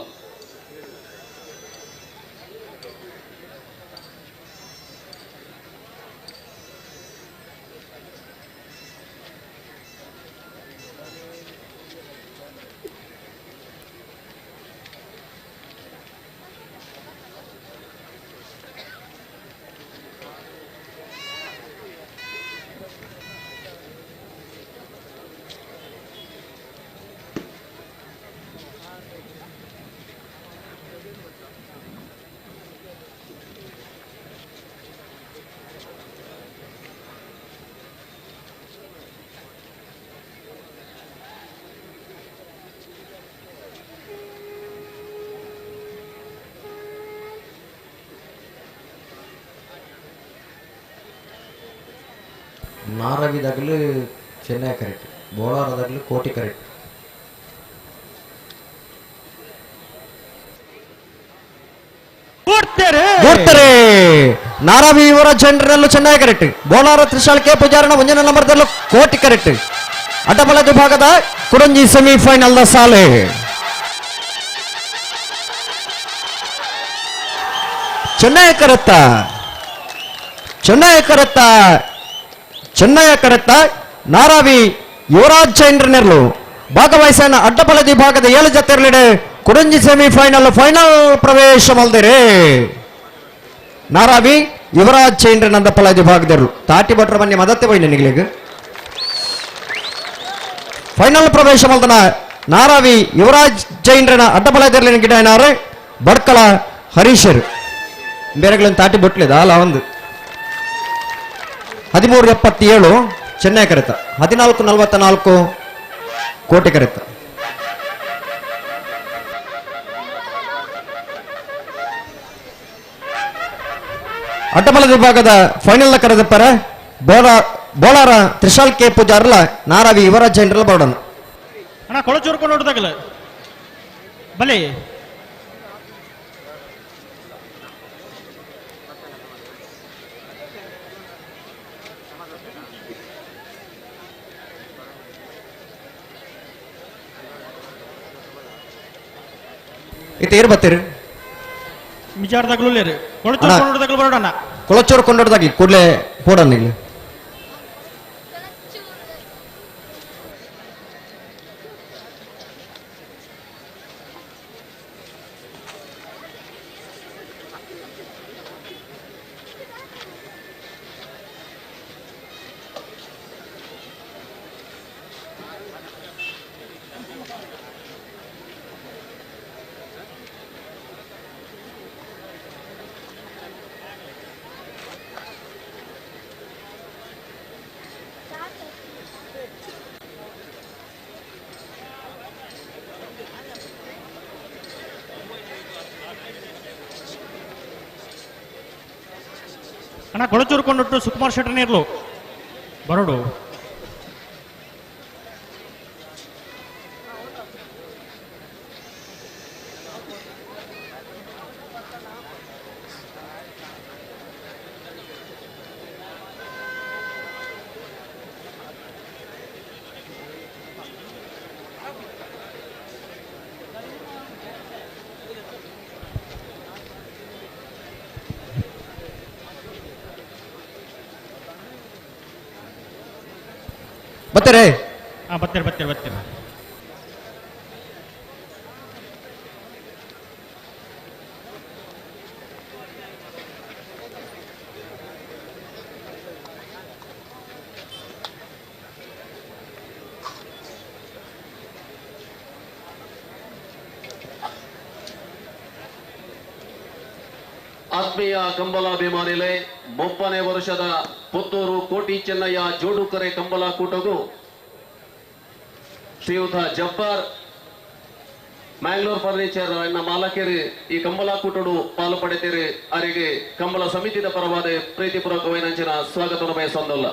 ನಾರವಿದಾಗಲೂ ಚೆನ್ನೈ ಕರೆಕ್ಟ್, ಬೋಳಾರದಾಗಲೂ ಕೋಟಿ ಕರೆಕ್ಟ್. ಗುರ್ತಾರೆ ನಾರಾವಿ ಇವರ ಜನರಲ್ಲೂ ಚೆನ್ನೈ ಕರೆಕ್ಟ್, ಬೋಳಾರ ತ್ರಿಶಾಲ್ ಕೆ ಪೂಜಾರನ ಒಂದನೇ ನಂಬರ್ದಲ್ಲೂ ಕೋಟಿ ಕರೆಕ್ಟ್. ಅಡ್ಡಬಲ ವಿಭಾಗದ ಕುಡಂಜಿ ಸೆಮಿಫೈನಲ್ the ಸಾಲೆ. ಚೆನ್ನೈ ಕರೆತ್ತ, ಚೆನ್ನೈ ಕರೆತ್ತ, ಚೆನ್ನಯ ಕರೆತ್ತ ನಾರಾವಿ ಯುವರಾಜ್ ಚೈಂಡ್ರನೆರ್ಲು ಭಾಗವಹಿಸನ ಅಡ್ಡಬಲ ವಿಭಾಗದ 7 ಜತೆರ್ಲಿಡೆ ಕುಡಂಜಿ ಸೆಮಿಫೈನಲ್ ಫೈನಲ್ ಪ್ರವೇಶ ಮಲ್ದಿರೆ. ನಾರಾವಿ ಯುವರಾಜ್ ಚೈಂಡ್ರನ್ ಅಂದಪ್ಪಲ ವಿಭಾಗದವರು ತಾಟಿ ಭಟ್ರ ಬನ್ನಿ ಮದತ್ತೆ ಬೈನ ನಿಗ್ಲಿಗ್ ಫೈನಲ್ ಪ್ರವೇಶ ಮಲ್ದನ ನಾರಾವಿ ಯುವರಾಜ್ ಜೈನ್ರನ ಅಡ್ಡಬಲ ಗಿಡ ಬಡ್ಕಳ ಹರೀಶರು ಬೇರೆಗಳನ್ನು ತಾಟಿ ಬೊಟ್ಲಿದ ಅಲ್ಲ ಒಂದು 13.77 ಚೆನ್ನೈ ಕರೆತ, 14.44 ಕೋಟೆ ಕರೆತ. ಅಡ್ಡಬಲ ವಿಭಾಗದ ಫೈನಲ್ ಕರೆದಪ್ಪರ ಬೋಳಾರ ತ್ರಿಶಾಲ್ ಕೆ ಪೂಜಾರ್ಲ ನಾರಾವಿ ಯುವರಾಜ್ ಜೈನ್ರಲ್ಲ ಬರೋಣ. ಅಣ್ಣ ಕೊಳಚೂರು ಕೊಂಡು ಬಲಿ ಇತ್ತ ಬರ್ತೀರಿ ಮಿಜಾರ್ದಾಗ್ಲೂ ಕೊಳಚೂರು ಕೊಂಡೋಡ್ದಾಗ್ಲೂ ಬರೋಣ. ಕೊಳಚೂರು ಕೊಂಡೋಡ್ದಾಗ್ಲಿ ಕೂಡಲೇ ಹೋಡೋಣ ಇಲ್ಲಿ. ಅಣ್ಣ ಕೊಳಚೂರು ಕೊಂಡೊಟ್ಟು ಸುಕುಮಾರ್ ಶೆಟ್ಟರ್ ನೀರ್ಲು ಬರೋಡು. ಬರ್ತಾರೆ ಬರ್ತಾರೆ ಬರ್ತಾರೆ ಬರ್ತಾರೆ. ಆತ್ಮೀಯ ಕಂಬಲಾಭಿಮಾನಿಲೆ 30ನೇ ವರ್ಷದ ಪುತ್ತೂರು ಕೋಟಿ ಚೆನ್ನಯ್ಯ ಜೋಡುಕರೆ ಕಂಬಲ ಕೂಟಗೂ ಶ್ರೀಯುತ ಜಬ್ಬಾರ್ ಮ್ಯಾಂಗ್ಳೂರ್ ಫರ್ನಿಚರ್ ಎನ್ನ ಮಾಲಕರು ಈ ಕಂಬಲ ಕೂಟಡು ಪಾಲು ಪಡೆತೀರಿ. ಅವರಿಗೆ ಕಂಬಲ ಸಮಿತಿದ ಪರವಾದ ಪ್ರೀತಿಪೂರ್ವಕ ವೈನಂಚಿನ ಸ್ವಾಗತವನ್ನು ಬಯಸೊಂದಲ್ಲ.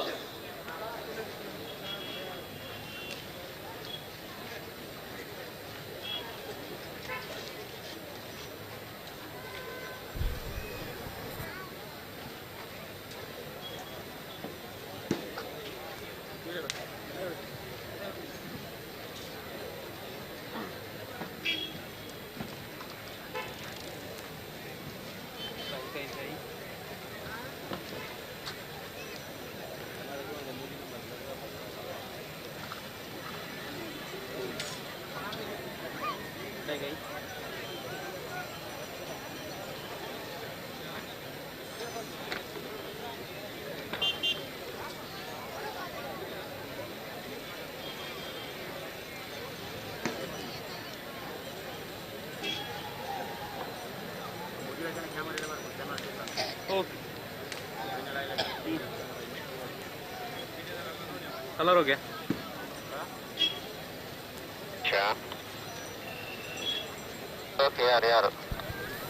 Colour हो गया।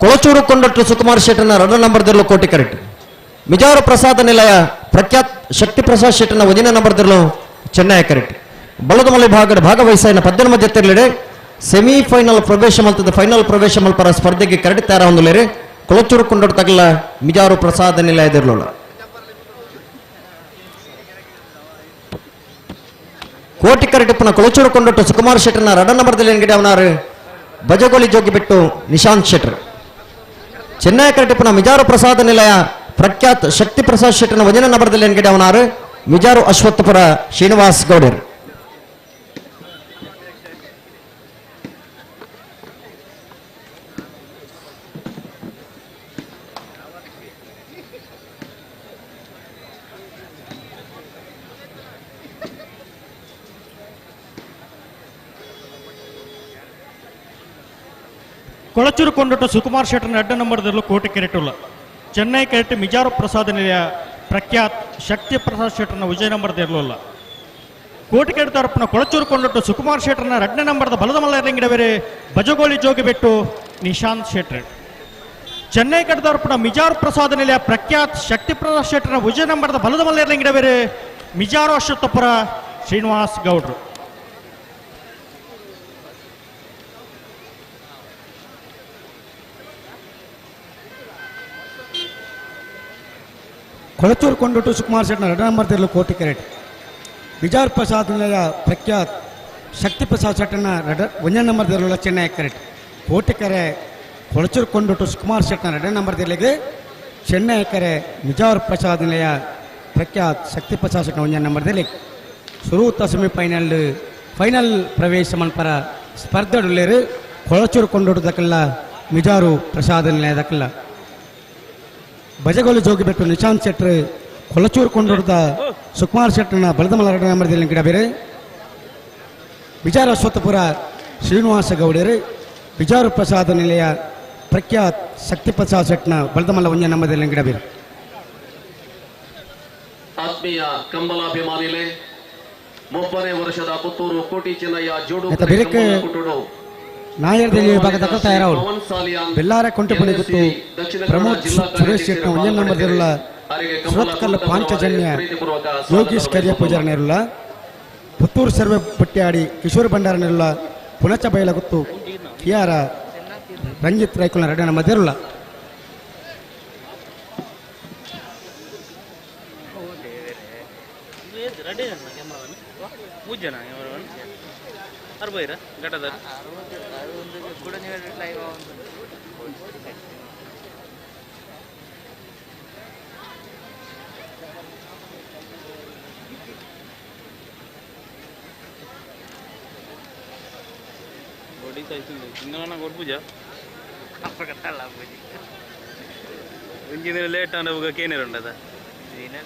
ಕೊಳಚೂರು ಕೊಂಡಟ್ರು ಸುಕುಮಾರ್ ಶೆಟ್ಟನ ರಡ ನಂಬರ್ ದಿರ್ಲು ಕೋಟಿ ಕರೆಕ್ಟ್. ಮಿಜಾರು ಪ್ರಸಾದ ನಿಲಯ ಪ್ರಖ್ಯಾತ್ ಶಕ್ತಿ ಪ್ರಸಾದ್ ಶೆಟ್ಟನ ಒಂದಿನ ನಂಬರ್ ದಿರ್ಲು ಚೆನ್ನೈ ಕರೆಕ್ಟ್. ಬಲದಮಲೆ ಭಾಗದ ಭಾಗವಹಿಸಿನ 18 ಜೊತೆರ್ಲಿಡೆ ಸೆಮಿಫೈನಲ್ ಪ್ರವೇಶ ಮಲ್ತದ ಫೈನಲ್ ಪ್ರವೇಶ ಮಲ್ಪರ ಸ್ಪರ್ಧೆಗೆ ಕರೆಕ್ಟ್ ತಯಾರ ಹೊಂದಲೇರಿ ಕೊಳಚೂರು ಕೊಂಡಟ್ಟು ತಗಲ ಮಿಜಾರು ಪ್ರಸಾದ ನಿಲಯದಿರ್ಲೋಳ. ಕೋಟಿ ಕರೆಟಿಪ್ಪನ ಕೊಳಚೂರು ಕೊಂಡಟ್ಟು ಸುಕುಮಾರ್ ಶೆಟ್ಟನ ರಡ ನಂಬರ್ ದಿಲ್ಲಿ ಅವನಾರು ಬಜಗೋಲಿ ಜೋಗಿ ಬಿಟ್ಟು ನಿಶಾಂತ್ ಶೆಟ್ಟರ್. ಚೆನ್ನೈ ಕರೆಟಿಪ್ಪನ ಮಿಜಾರು ಪ್ರಸಾದ ನಿಲಯ ಪ್ರಖ್ಯಾತ್ ಶಕ್ತಿ ಪ್ರಸಾದ್ ಶೆಟ್ಟನ ಒಂದಿನ ನಂಬರ್ದಲ್ಲಿ ಎನ್ಗಡೆ ಅವನಾರು ಮಿಜಾರು ಅಶ್ವತ್ಥಪುರ ಶ್ರೀನಿವಾಸ್ ಗೌಡರು. ಕೊಳಚೂರು ಕೊಂಡಟ್ಟು ಸುಕುಮಾರ್ ಶೆಟ್ಟರ್ನ ಅಡ್ಡ ನಂಬರ್ದಲ್ಲೂ ಕೋಟಿ ಕೆರೆಟುಲ್ಲ. ಚೆನ್ನೈ ಕೆರೆಟ್ ಮಿಜಾರು ಪ್ರಸಾದ ನಿಲಯ ಪ್ರಖ್ಯಾತ್ ಶಕ್ತಿ ಪ್ರಸಾದ್ ಶೆಟ್ಟರ್ನ ವಿಜಯ ನಂಬರ್ದಿರಲಿಲ್ಲ. ಕೋಟಿ ಕೆರೆ ತರಪಿನ ಕೊಳಚೂರು ಕೊಂಡಟ್ಟು ಸುಕುಮಾರ್ ಶೆಟ್ಟರ್ನ ಎರಡನೇ ನಂಬರ್ದ ಬಲದ ಮಲ್ಲರಿಂಗಿಡ ಬೇರೆ ಬಜಗೋಳಿ ಜೋಗಿಬೆಟ್ಟು ನಿಶಾಂತ್ ಶೆಟ್ಟರ್. ಚೆನ್ನೈ ಕಡೆ ತರಪಿನ ಮಿಜಾರು ಪ್ರಸಾದ ನಿಲಯ ಪ್ರಖ್ಯಾತ್ ಶಕ್ತಿ ಪ್ರಸಾದ್ ಶೆಟ್ಟರ್ನ ವಿಜಯ ನಂಬರ್ದ ಬಲದ ಮಲ್ಲರಿಂಗಿಡ ಬೇರೆ ಮಿಜಾರು ಅಶ್ವತ್ಥಪುರ ಶ್ರೀನಿವಾಸ್ ಗೌಡ್ರು. ಕೊಳಚೂರು ಕೊಂಡಟ್ಟು ಸುಕುಮಾರ್ ಶೆಟ್ಟನ ಎರಡನೇ ನಂಬರ್ ತಿರಲು ಕೋಟಿ ಕೆರೆಟ್. ಬಿಜಾರ್ ಪ್ರಸಾದ್ ನಿಲಯ ಪ್ರಖ್ಯಾತ್ ಶಕ್ತಿ ಪ್ರಸಾದ್ ಶೆಟ್ಟನ ಒಂದನೇ ನಂಬರ್ ತಿರಲು ಚೆನ್ನೈ ಕೆರೆಟ್. ಕೋಟಿ ಕೆರೆ ಕೊಳಚೂರು ಕೊಂಡಟ್ಟು ಸುಕುಮಾರ್ ಶೆಟ್ಟನ ಎರಡನೇ ನಂಬರ್ ತಿರಲಿಗೆ ಚೆನ್ನೈ ಕೆರೆ ಮಿಜಾರ್ ಪ್ರಸಾದ್ ನಿಲಯ ಪ್ರಖ್ಯಾತ್ ಶಕ್ತಿ ಪ್ರಸಾದ್ ಶೆಟ್ಟನ ಒಂದನೇ ನಂಬರ್ ತಿರಲಿ ಸುರೂತ ಸೆಮಿಫೈನಲ್ ಫೈನಲ್ ಪ್ರವೇಶ ಮನ್ಪರ ಸ್ಪರ್ಧೆಡುಳ್ಳೇರು ಕೊಳಚೂರು ಕೊಂಡೊಟ್ಟು ದಕ್ಕಲ್ಲ ಮಿಜಾರು ಪ್ರಸಾದ್ ನಿಲಯ ದಕ್ಕಲ್ಲ. ಬಜಗೋಲು ಜೋಗಿಬೆಟ್ಟು ನಿಶಾಂತ್ ಶೆಟ್ಟರ್ ಕೊಳಚೂರು ಕೊಂಡೊಡ್ದ ಸುಕುಮಾರ್ ಶೆಟ್ಟರ್ನ ಬಲದಮಲ ಎರಡನೇ ನಂಬರ್ದಲ್ಲಿ ಗಿಡ ಬೇರೆ ಬಿಜಾರ ಅಶ್ವತ್ಥಪುರ ಶ್ರೀನಿವಾಸ ಗೌಡರು. ಬಿಜಾರು ಪ್ರಸಾದ ನಿಲಯ ಪ್ರಖ್ಯಾತ್ ಶಕ್ತಿ ಪ್ರಸಾದ್ ಶೆಟ್ಟನ ಬಲದಮಲ್ಲ ಒಂದನೇ ನಂಬರ್ದಲ್ಲಿ ಗಿಡ ಬೇರೆ. ಆತ್ಮೀಯ ಕಂಬಲಾಭಿಮಾನಿಲೆ 30ನೇ ವರ್ಷದ ಪುತ್ತೂರು ಕೋಟಿ ಚೆನ್ನಯ್ಯ ಜೋಡು ನಾಯರ್ದಲ್ಲಿ ವಿಭಾಗದ ತಯಾರವರು ಬೆಲ್ಲಾರ ಕೊಂಟೆಪುಣಿ ಗುತ್ತು ಪ್ರಮೋದ್ ಸುರೇಶ್ ಶೆಟ್ಟನ ಒಂದನೇ ನಂಬರ್ದಿರಲ್ಲ ಸುರತ್ಕಲ್ ಪಾಂಚಜನ್ಯ ಯೋಗೀಶ್ ಕರಿಯ ಪೂಜಾರನಿರಲ್ಲ ಪುತ್ತೂರು ಸರ್ವೆ ಪಟ್ಯಾಡಿ ಕಿಶೋರ್ ಭಂಡಾರನಿರಲ್ಲ ಪುಣಚ ಬಯಲಗುತ್ತು ಕಿಯಾರ ರಂಜಿತ್ ರೈಕುಲ ಎರಡನೇ ನಂಬರ್ದಿರಲ್ಲ.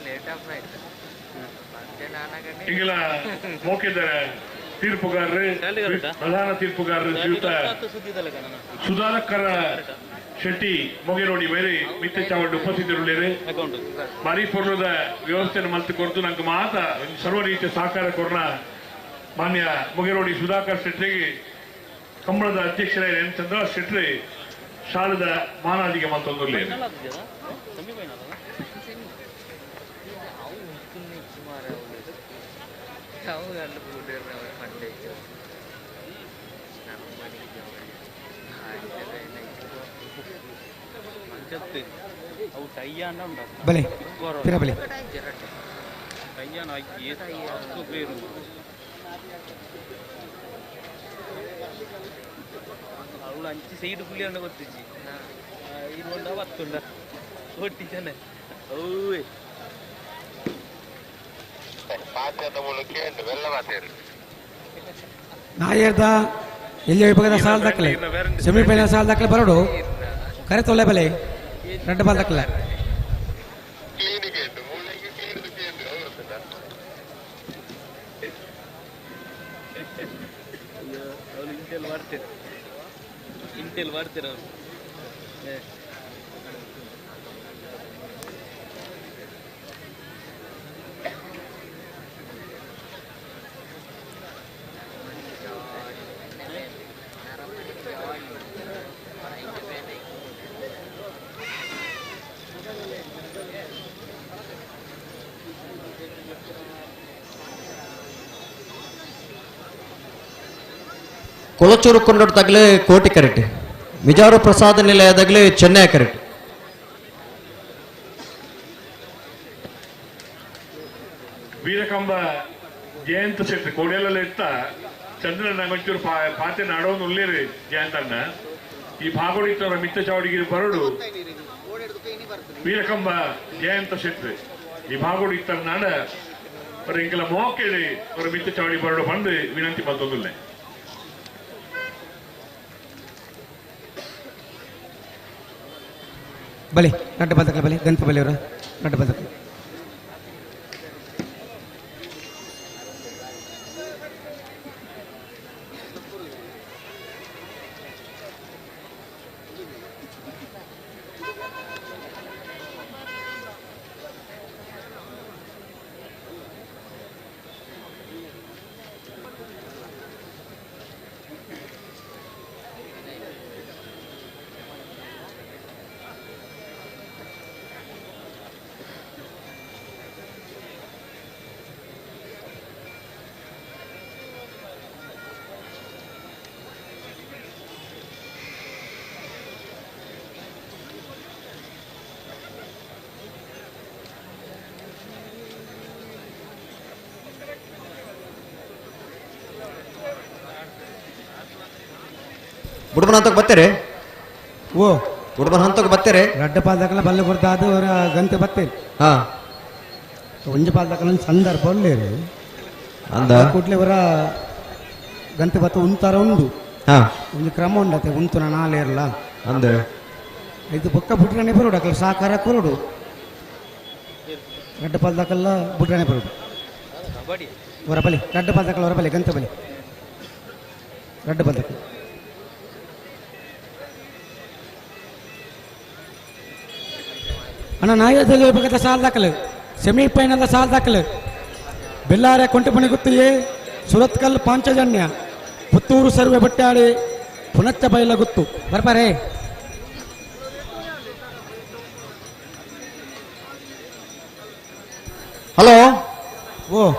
ಲೇಟ್ ಆಂಡ ಈಗಲ ಮೋಕಿದ್ದಾರೆ ತೀರ್ಪುಗಾರರು, ಪ್ರಧಾನ ತೀರ್ಪುಗಾರರು ಶ್ರೀಯುತ ಸುಧಾಕರ ಶೆಟ್ಟಿ ಮೊಗೆರೋಡಿ ಬೇರೆ ಮಿತ್ತ ಚಾವಡಿ ಉಪಸ್ಥಿತರುಳ್ಳೇರು. ಭಾರಿ ಪೊರ್ಲದ ವ್ಯವಸ್ಥೆಯನ್ನು ಮಲ್ತು ಕೊರತು ನಂಗೆ ಮಾತ ಸರ್ವ ರೀತಿಯ ಸಹಕಾರ ಕೊರನ ಮಾನ್ಯ ಮೊಗೆರೋಡಿ ಸುಧಾಕರ್ ಶೆಟ್ಟಿಗೆ ಕಂಬಳದ ಅಧ್ಯಕ್ಷರಾದ ಎನ್ ಚಂದ್ರ ಶೆಟ್ಟಿ ಶಾಲದ ಮಾನಾದಿಗೆ ಮತ್ತೊಂದು. ಬಲೆ ಬಲೆ ಅವಳು ಅಂಚು ಸೈಡ್ ಪುಲಿ ಗೊತ್ತಿಜ್ಜಿ ಇರುವಂಡ ಬತ್ತುಂಡ ಒಟ್ಟಿ ಚೆನ್ನ ಓಯ್ ನಾಯರ್ದ ಎಲ್ಲಿ ವಿಭಾಗದ ಸಾಲ ದಾಖಲೆ ಸೆಮಿಫೈನಲ್ ಸಾಲ ದಾಖಲೆ ಬರೋಡು ಕರೆ ತೊಲೆ ಬಲೆ ರಡ್ಡ ಬಾಲ್ ದಾಖಲೆ ಕೊಳಚೂರು ಕೊಂಡೋಡು ತಗಲೆ ಕೋಟಿ ಕರೆಕ್ಟ್ ಮಿಜಾರು ಪ್ರಸಾದ ನಿಲಯದಾಗಲೇ ಚೆನ್ನೈ ಕರೆಕ್ಟ್ ವೀರಕಂಬ ಜಯಂತ ಶೆಟ್ಟಿ ಕೋಡಿಯಲ್ಲೆಲ್ಲ ಇತ್ತ ಚಂದ್ರನ ಒಂಚೂರು ಪಾತೆ ನಾಡೋನು ಉಳ್ಳೇರಿ ಜಯಂತಣ್ಣ ಈ ಭಾಗೋಡಿತ್ತವರ ಮಿತ್ತ ಚಾವಡಿಗೆ ಬರಡು ವೀರಕಂಬ ಜಯಂತ ಶೆಟ್ಟಿ ಈ ಭಾಗೋಡಿತ್ತರ ನಾಡ ಅವ್ರ ಇಂಕೆಲ್ಲ ಮೋಕೇಳಿ ಅವರ ಮಿತ್ತ ಚಾವಡಿ ಬರಡು ಬಂದು ವಿನಂತಿ ಬಂದೊಂದಿಲ್ಲ. ಬಲಿ ನಡ್ಡ ಬದಕಲ ಬಲಿ ಗಂತ ಬಲಿ ಅವರ ನಡ್ಡ ಬದಕಲ ಬುಡಬನ ಹಂತಕ್ಕೆ ಬರ್ತೀರಿ? ಓ ಬುಡಬನ ಹಂತಕ್ಕೆ ಬರ್ತೀರಿ? ರಡ್ಡ ಪಾಲ್ದಾಕಲ ಬಲ್ಲೆ ಕೊಡ್ತಾ ಅದು ಗಂಟೆ ಬರ್ತೀರಿ. ಹಾ ಒಂಜಿ ಪಾಲ್ದಾಕಲ ಸಂದರ್ಭ ಒಳ್ಳೇರಿ ಅಂದ ಕೂಡ್ಲೆ ಅವರ ಗಂಟೆ ಬತ್ತ ಉಂತಾರ ಉಂಡು. ಹಾ ಒಂದು ಕ್ರಮ ಉಂಡತೆ ಉಂತು ನಾಳೆ ಇರಲ್ಲ ಅಂದ ಇದು ಬೊಕ್ಕ ಬುಡ್ರನೆ ಬರೋಡು ಅಕಲ ಸಾಕಾರ ಕೊರಡು ರಡ್ಡ ಪಾಲ್ದಾಕಲ್ಲ ಬುಡ್ರನೆ ಬರೋಡು ಹೊರ ಬಲಿ ರಡ್ಡ ಪಾಲ್ದಾಕಲ್ಲ ಹೊರ ಬಲಿ ಗಂಟೆ ಬಲಿ ರಡ್ಡ ಪಾಲ್ದಾಕಲ್ಲ. ಅಣ್ಣ ನಾಯದಲ್ಲಿ ವಿಭಾಗದ ಸಾಲ ದಾಖಲೆ ಸೆಮಿಫೈನಲ್ ಸಾಲ ದಾಖಲೆ ಬೆಲ್ಲಾರೆ ಕೊಂಟೆಪಣಿ ಗುತ್ತಿಗೆ ಸುರತ್ಕಲ್ ಪಾಂಚಜನ್ಯ ಪುತ್ತೂರು ಸರ್ವೆ ಬಟ್ಟಾಡಿ ಪುನಚ್ಚ ಬೈಲ ಗುತ್ತು ಬರ್ಪಾರೆ. ಹಲೋ ಓ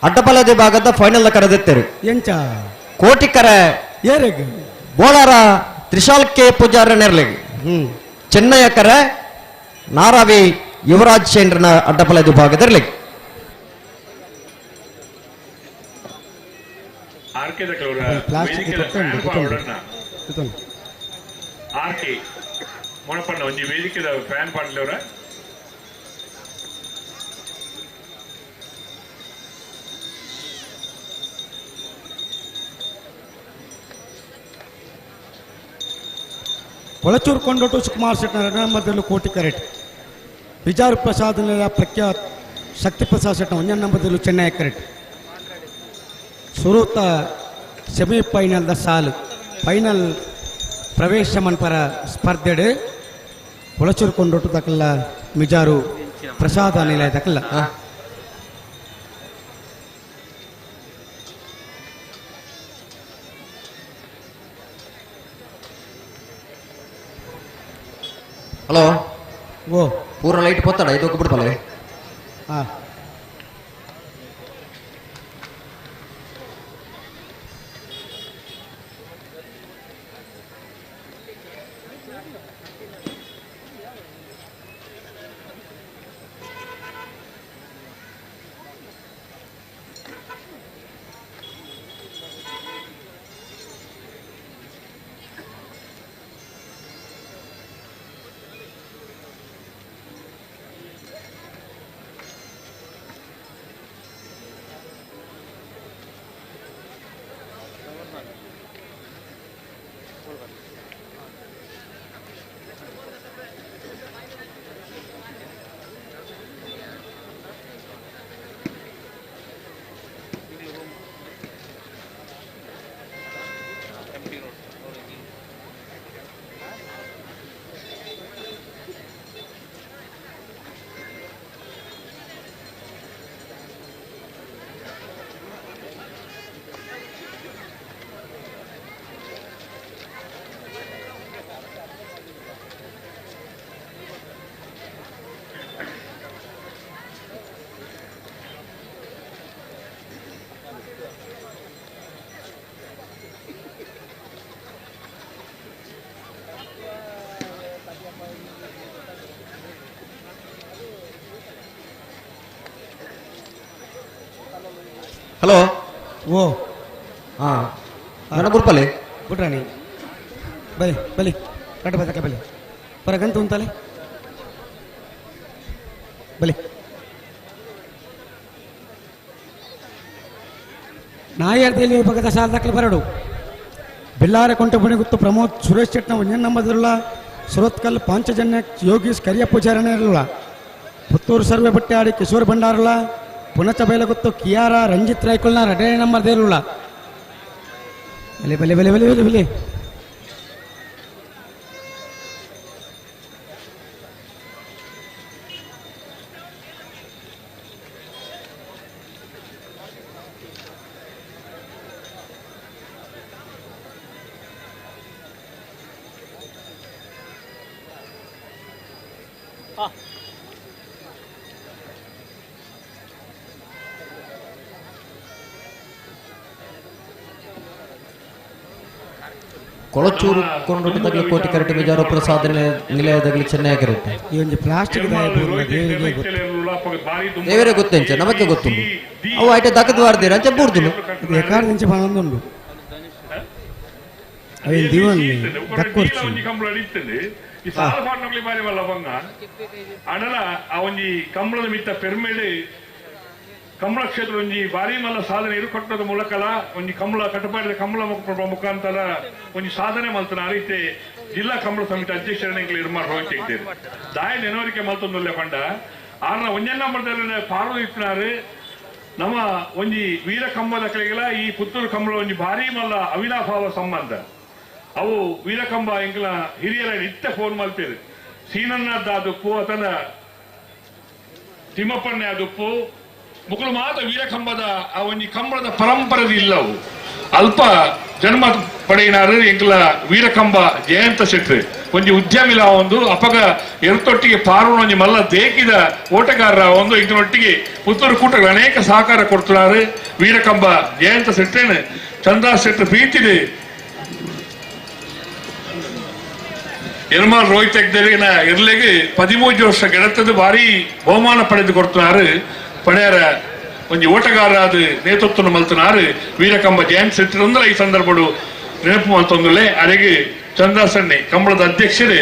ಅಡ್ಡಪಲ ವಿಭಾಗದ ಫೈನಲ್ ಕರೆದಿತ್ತೇರಿ ಎಂಚ ಕೋಟಿ ಕರೆ ಏರೆಗ್ ಬೋಳಾರ ತ್ರಿಶಾಲ್ ಕೆ ಪೂಜಾರ ನೆರ್ಲಿಗೆ ಚೆನ್ನಯ್ಯ ಕರೆ ನಾರಾವಿ ಯುವರಾಜ್ ಶೇಂದ್ರನ ಅಡ್ಡಪಲ ವಿಭಾಗದಲ್ಲಿ. ಆರ್ಕೆ ಮೊಣಪಣ್ಣ ಒಂಜಿ ವೇದಿಕೆದ ಫ್ಯಾನ್ ಪಾಡ್ಲವರ ಕೊಳಚೂರು ಕೊಂಡೋಟು ಸುಕುಮಾರ್ ಶೆಟ್ಟನ ಮಧ್ಯದಲ್ಲಿ ಕೋಟಿ ಕರೆಟ್ ವಿಜಾರು ಪ್ರಸಾದ್ ಪ್ರಖ್ಯಾತ್ ಶಕ್ತಿ ಪ್ರಸಾದ್ ಶೆಟ್ಟನ ಒಂಜನ ನಂಬರ್ದಲ್ಲೂ ಚೆನ್ನೈ ಕರೆಟ್ ಸುರೂತ ಸೆಮಿಫೈನಲ್ದ ಸಾಲು ಫೈನಲ್ ಪ್ರವೇಶ ಮನ್ಪರ ಸ್ಪರ್ಧೆಡು ಕೊಳಚೂರು ಕೊಂಡೋಟು ತಕಲ್ಲ ಮಿಜಾರು ಪ್ರಸಾದ ನಿಲಯ ತಕಲ್ಲ. ಹಲೋ ಓ ಪೂರ ಲೈಟ್ ಪೋತಾಡ ಇದು ಬಿಡ್ಪಲೆ. ಹಾಂ Hello ಓ ಹಾ ನನ್ನ ಗುರುಪಲ್ಲಿ ಬುಟ್ರಾಣಿ ಬಲಿ ಬಲಿ ಕಟ್ಟ ಬದಕ ಬಲಿ ಹೊರಗಂತ ಉಂತಾಲೆ ಬಲಿ ನಾಯರ್ದಲ್ಲಿ ವಿಭಾಗದ ಸಾಲದಾಖಲೆ ಬರಡು ಬೆಲ್ಲಾರ ಕೊಂಟಬುಣಿಗುತ್ತು ಪ್ರಮೋದ್ ಸುರೇಶ್ ಶೆಟ್ನ ಒಂಜನ್ ನಂಬದಿರಲ್ಲ ಸುರತ್ಕಲ್ ಪಾಂಚಜನ್ಯ ಯೋಗೀಶ್ ಕರಿಯ ಪೂಜಾರನೇ ಇರಲ್ಲ ಪುತ್ತೂರು ಸರ್ವೆ ಬಟ್ಟಾಡಿ ಕಿಶೋರ್ ಭಂಡಾರಲ್ಲ ಪುನಚ ಬೈಲಗುತ್ತು ಕಿಯಾರ ರಂಜಿತ್ ರಾಯ್ಕೊಲ್ನ ರಡೇ ನಂಬರ್ ದೇರುಲ್ಲ ಬಲೆ ಬಲೆ ಬಲೆ ಬಲೆ ಬಲೆ ಬಲೆ ಕೊಳಚೂರು ಕೊಂಡು ತಗಲಿ ಕೋಟಿ ಕರೆಟ್ ಮಿಜಾರು ಪ್ರಸಾದ್ ನಿಲಯದಾಗಲಿ ಚೆನ್ನೈ ಕರೆಟ್ ಈ ಒಂದು ಪ್ಲಾಸ್ಟಿಕ್ ದೇವರೇ ಗೊತ್ತೆಂಚ ನಮಕ್ಕೆ ಗೊತ್ತುಂಟು ಅವು ಐಟ ದಕ್ಕದ ವಾರ್ದಿರ ಅಂಚೆ ಬೂರ್ದುನು ಇದು ಎಕಾರ್ದಿಂಚ ಬಂದುಂಡು ಅವೇನು ದಿವನ್ ದಕ್ಕೊರ್ಚಿ ಈ ಸಾಲ ಪಾಡ್ನಕ್ಲಿ ಬಾರಿ ಮಲ್ಲ ಬಂಗ ಅಡಲ ಆ ಒಂಜಿ ಕಂಬಳದ ಮಿತ್ತ ಪೆರ್ಮೇಡು ಕಂಬಳ ಕ್ಷೇತ್ರ ಒಂಜಿ ಬಾರಿ ಮಲ್ಲ ಸಾಧನೆ ಇರುಕೊಟ್ಟದ ಮೂಲಕಲ ಒಂಜಿ ಕಂಬಳ ಕಟಪಾಡಿದ ಕಂಬಳ ಮುಖಾಂತರ ಒಂಜಿ ಸಾಧನೆ ಮಲ್ತನ ಆ ರೀತಿ ಜಿಲ್ಲಾ ಕಂಬಳ ಸಮಿತಿ ಅಧ್ಯಕ್ಷರನ್ನ ನಿರ್ಮಾಣ ಹೋಗ್ತಿದ್ದೀರಿ ದಾಯ ನೆನವರಿಕೆ ಮಲ್ತೊಂದುಲ್ಲೆ ಪಂಡ ಆರ್ನ ಒಂಜೆನ್ನ ಮಟ್ಟದಲ್ಲಿ ಪಾರು ಇತ್ತಿನಾರು ನಮ್ಮ ಒಂಜಿ ವೀರ ಕಂಬದ ಕಡೆಗೆಲ್ಲ ಈ ಪುತ್ತೂರು ಕಂಬಳ ಒಂಜಿ ಭಾರಿ ಮಲ್ಲ ಅವಿನಾಭಾವ ಸಂಬಂಧ ಅವು ವೀರಕಂಬ ಎಂಕಲ ಹಿರಿಯರ ಇತ್ತ ಫೋನ್ ಮಲ್ತೀರಿ ಸೀನನ್ನದ್ದಾದುಪ್ಪು ಅತನ ತಿಮ್ಮಪ್ಪಣ್ಣೆ ಆದುಪ್ಪು ಮುಕುಲು ಮಾತ ವೀರಕಂಬದ ಆ ಒಂಜಿ ಕಂಬಳದ ಪರಂಪರೆ ಇಲ್ಲವು ಅಲ್ಪ ಜನ್ಮ ಪಡೆಯಿನಾರು ಎಂಕಲ ವೀರಕಂಬ ಜಯಂತ ಶೆಟ್ರು ಒಂಜಿ ಉದ್ಯಮಿಲ ಒಂದು ಅಪಗ ಎರತೊಟ್ಟಿಗೆ ಪಾರುಣ ಒಂಜಿ ಮಲ್ಲ ದೇಕಿದ ಓಟಗಾರರ ಒಂದು ಇಂಕಿನೊಟ್ಟಿಗೆ ಪುತ್ತೂರು ಕೂಟಗಳು ಅನೇಕ ಸಹಕಾರ ಕೊಡ್తున్నారు ವೀರಕಂಬ ಜಯಂತ ಶೆಟ್ರೇನು ಚಂದ್ರ ಶೆಟ್ರು ಪ್ರೀತಿದೆ ಎರ್ಮಾಲ್ ರೋಹಿತ್ ಹೆಗ್ಡೆನ ಇರ್ಲಿಗೆ 13 ವರ್ಷ ಗೆಳತದ ಭಾರಿ ಬಹುಮಾನ ಪಡೆದು ಕೊಡ್తున్నారు ಪಡೆಯರ ಒಂಜಿ ಓಟಗಾರ ಅದು ನೇತೃತ್ವ ಮಲ್ತನಾರು ವೀರಕಂಬ ಜಯಂತ್ ಶೆಟ್ಟರಂದ್ರೆ ಈ ಸಂದರ್ಭಡು ನೆನಪು ಮಲ್ತೊಂದುಲೆ ಅರೆಗೆ ಚಂದ್ರಸಣ್ಣೆ ಕಂಬಳದ ಅಧ್ಯಕ್ಷರು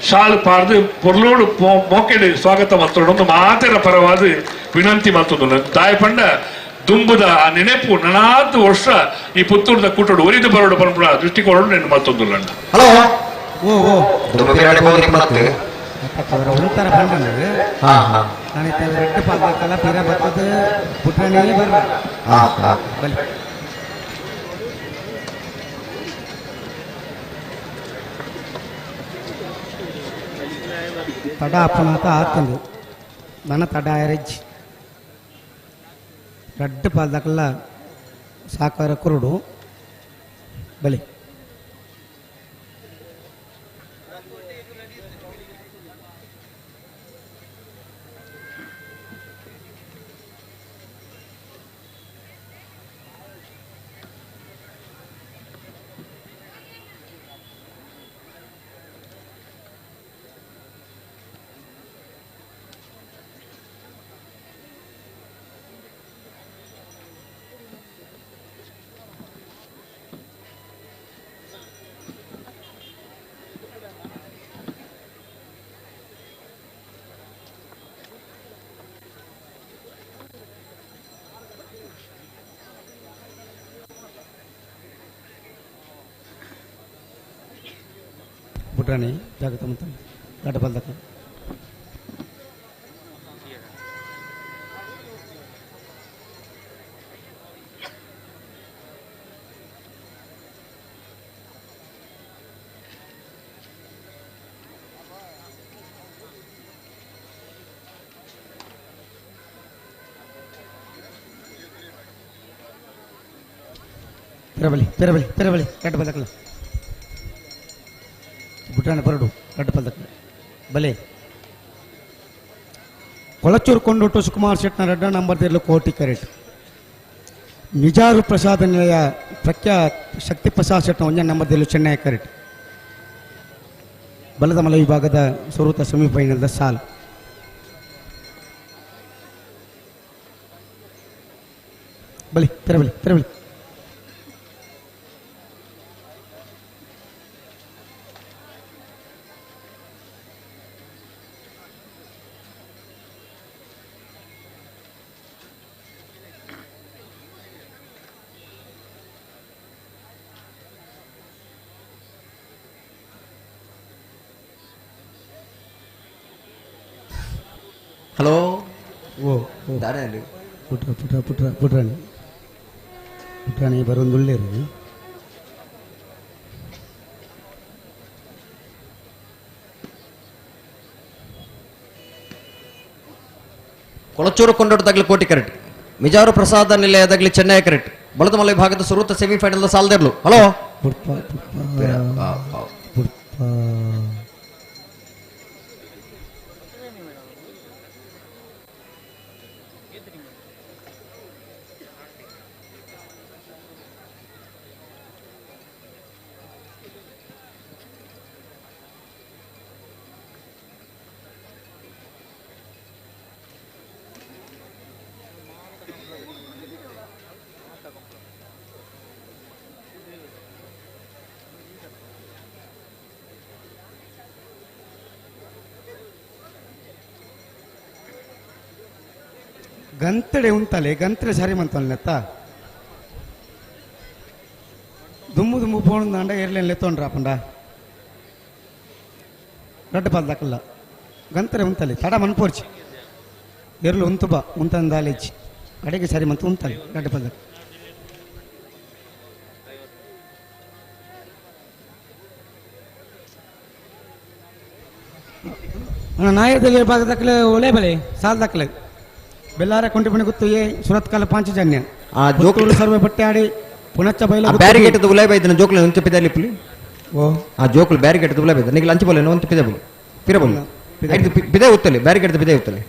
ಶಾಲು ಪಾರ್ದು ಪೊರ್ಲೋಡು ಮೋಕೆಡು ಸ್ವಾಗತ ಮಲ್ತೊಂದು ಮಾತೆರ ಪರವಾದ ವಿನಂತಿ ಮಲ್ತೊಂದು ತಾಯಿ ಪಂಡ ದುಂಬುದ ಆ ನೆನಪು ನನಾತು ವರ್ಷ ಈ ಪುತ್ತೂರದ ಕೂಟೋಡು ಒರಿದು ಬರೋಡು ಪರಂಪರ ದೃಷ್ಟಿಕೋನ ನೆನಪು ಮಲ್ತೊಂದುಲ್ಲ. ಹಲೋ ಓ ಓ ದುಂಬು ಒಂಥರ ಬಂದ್ರೆ ಹಾ ಹಾ ನಾನು ರೆಡ್ ಪಾಲ್ಬೇಕಲ್ಲ ತೀರಾ ಬರ್ತದೆ ಪುಟ್ರಾಣಿಯೇ ಬರ್ರ ಹಾ ಹಾ ಬನ್ನಿ. ತಡ ಅಪ್ಪನಾತ ಆತಂದು ನನ್ನ ತಡ ಆರೆಜ್ ರೆಡ್ ಪಾಲ್ದಾಕಲ್ಲ ಸಾಕಾರ ಕುರುಡು ಬಲಿ ಪುಟ್ರಾಣಿ ಜಾಗೃತ ಮಂತ ದಡ್ಡ ಬಲ್ದಕ್ಕ ಪೆರಬಲಿ ಪೆರಬಲಿ ಪೆರಬಲಿ ದಡ್ಡ ಬಲ್ದಕ್ಕಲ್ಲ ಬುಟ್ಟಾಣ ಬರಡು ದಡ್ಡ ಪಲ್ದಕ್ಕೆ ಬಲೆ ಕೊಳಚೂರು ಕೊಂಡೊಟ್ಟು ಸುಕುಮಾರ್ ಶೆಟ್ನ ರೆಡ್ಡ ನಂಬರ್ ದೇರ್ಲು ಕೋಟಿ ಕರೆಟ್ ನಿಜಾರು ಪ್ರಸಾದ ನಿಲಯ ಪ್ರಖ್ಯಾತ್ ಶಕ್ತಿ ಪ್ರಸಾದ್ ಶೆಟ್ನ ಒಂಜ ನಂಬರ್ ದೇರ್ಲು ಚೆನ್ನೈ ಕರೆಟ್ ಬಲದ ಮಲ ವಿಭಾಗದ ಸ್ವರೂಪ ಸೆಮಿಫೈನಲ್ದ ಸಾಲ್ ಬಲಿ ತೆರಬಲಿ ತೆರಬಲಿ. ಹಲೋ ಓ ದಾರೆ ಪುಟ್ರ ಪುಟ್ರ ಪುಟ್ರ ಪುಟ್ರಾಣಿ ಪುಟ್ರಾಣಿ ಬರೋಂದುಳ್ಳೇರು. ಕೊಳಚೂರು ಕೊಂಡೋಟ ತಗಲಿ ಕೋಟಿ ಕರೆಕ್ಟ್, ಮಿಜಾರು ಪ್ರಸಾದ ನಿಲಯದಾಗಲಿ ಚೆನ್ನೈ ಕರೆಕ್ಟ್, ಬಳದಮಲೆ ಭಾಗದ ಸುರೂತ ಸೆಮಿಫೈನಲ್ ಸಾಲದಿರ್ಲು. ಹಲೋ ಪುಟ್ಪ ಪುಟ್ಪ ಗಂತಡೆ ಉಂತಲೆ ಗಂತಡೆ ಸರಿ ಮಂತಲ್ನೆತ್ತ ದುಮ್ಮು ದುಮ್ಮು ಪೋಣಂದಾಂಡ ಎರ್ಲೇನು ಲೆತ್ತೊಂಡ್ರ ಪಂಡ ರಡ್ಡ ಪಾಲ್ದಾಕಲ್ಲ ಗಂತಡೆ ಉಂತಲೆ ತಡ ಮನ್ಪೋರ್ಚಿ ಎರ್ಲು ಉಂತು ಬಾ ಉಂತಂದಾಲೇಚಿ ಅಡಿಗೆ ಸರಿ ಮಂತು ಉಂತಲೆ ರಡ್ಡ ಪಾಲ್ದಾಕ. ನಾಯಕದಲ್ಲಿ ಭಾಗದಾಕಲೆ ಒಲೆ ಬಲೆ ಸಾಲ್ದಾಕಲೆ ಬೆಲ್ಲಾರ ಕೊಂಟಿಪಣಿ ಗುತ್ತು ಎ ಸುರತ್ಕಲ್ ಪಾಂಚಜನ್ಯ ಜೋಕುಲು ಸರ್ವೆ ಬಟ್ಟೆ ಪುನಚ್ಚ ಬೈಲ ಬ್ಯಾರಿಗೇಟ್ ಉಲೈ ಬೈದನ ಜೋಕುಲು ಒಂಚ ಪಿದಾಲಿ ಪುಲಿ. ಓ ಆ ಜೋಕುಲು ಬ್ಯಾರಿಗೇಟ್ ಉಲೈ ಬೈದ ನಿಗೆ ಲಂಚ ಬೋಲೆ ಒಂಚ ಪಿದೆ ಬೋಲೆ ಪಿರ ಬೋಲೆ ಐದು ಪಿದೆ ಉತ್ತಲೆ ಬ್ಯಾರಿಗೇಟ್ ಪಿದೆ ಉತ್ತಲೆ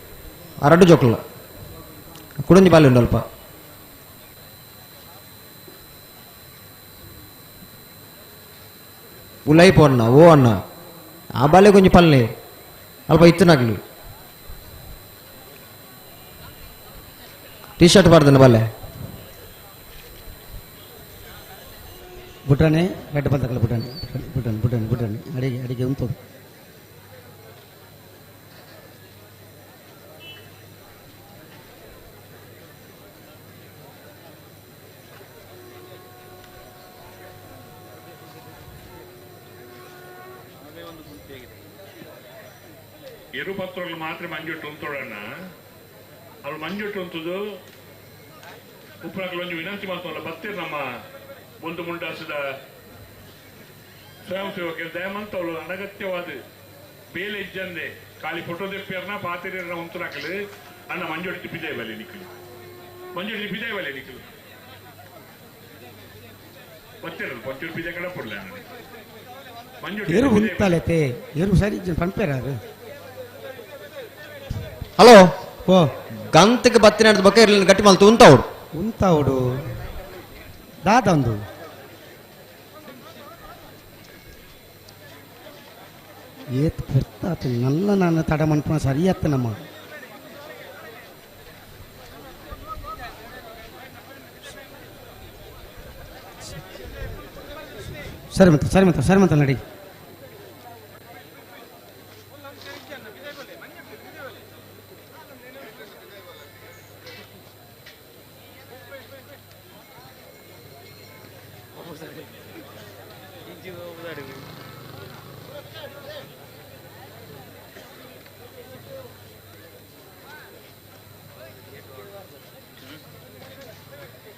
ಆ ರಡ್ಡು ಜೋಕುಲ ಕುಡಂಜಿ ಬಾಲೆ ಉಂಡು ಅಲ್ಪ. ಉಲೈ ಪೋನ್ನ ಓ ಅಣ್ಣ ಆ ಬಾಲೆ ಕೊಂಚ ಪಲ್ಲೆ ಅಲ್ಪ ಇತ್ತನಾಗ್ಲಿ ಟಿ ಶರ್ಟ್ ಬಾರ್ದನ ಬಾಲೆ ಬುಟಾನೆ ರೆಡ್ ಬಂದಕಲ್ಲ ಬುಟಾನೆ ಬುಟಾನೆ ಬುಟಾನೆ ಬುಟಾನೆ ಅಡಿಗೆ ಅಡಿಗೆ ಉಂಟು. ಎರುಪತ್ರಗಳು ಮಾತ್ರ ಮಂಜುಟ್ಟು ಉಂಟೋಡಣ್ಣ ಅವಳು ಮಂಜುಟ್ಟು ಉಂಟುದು ಉಪ್ಪರಾಕಲು ಒಂಜಿ ವಿನಂತಿ ಮಾಡ್ತಲ್ಲ ಬತ್ತೀರ್ ನಮ್ಮ ಒಂದು ಮುಂಡಾಸದ ಸ್ವಯಂ ಸೇವಕರು ದಯಮಂತ ಅವಳು ಅನಗತ್ಯವಾದ ಬೇಲೆ ಇಜ್ಜಂದೆ ಖಾಲಿ ಫೋಟೋ ದೆಪ್ಪಿಯರ್ನ ಪಾತಿರಿಯರ್ನ ಉಂತುನಾಕಲು ಅಣ್ಣ ಮಂಜುಟ್ಟು ಪಿಜಾಯ್ ಬಲೆ ನಿಕ್ಕಲು ಮಂಜುಟ್ಟು ಪಿಜಾಯ್ ಬಲೆ ನಿಕ್ಕಲು ಬತ್ತಿರಲ್ಲ ಪಂಚೂರು ಪಿಜಾ ಕಡೆ ಪುಡ್ಲೆ ಮಂಜುಟ್ಟು ಎರು ಉಂತಲೆತೆ ಎರು ಸರಿ ಪಂಪೇರಾರು. ಹಲೋ ಓ ಗಂತಕ್ಕೆ ಬತ್ತಿನ ಬಕ್ಕ ಇರಲಿ ಗಟ್ಟಿ ಮಲ್ತು ಉಂತಾవుಡು ಉಂತಾವುಡು ದಾದಂದು ಏತ್ ಪೊರ್ತಾತು ನಲ್ಲ ನಾನು ತಡ ಮನ್ಪುನ ಸರಿಯತ್ತ ನಮ್ಮ ಸರಿ ಮತ್ತೆ ಸರಿ ಮತ್ತೆ ಸರಿ ಮತ್ತೆ ನಡಿ.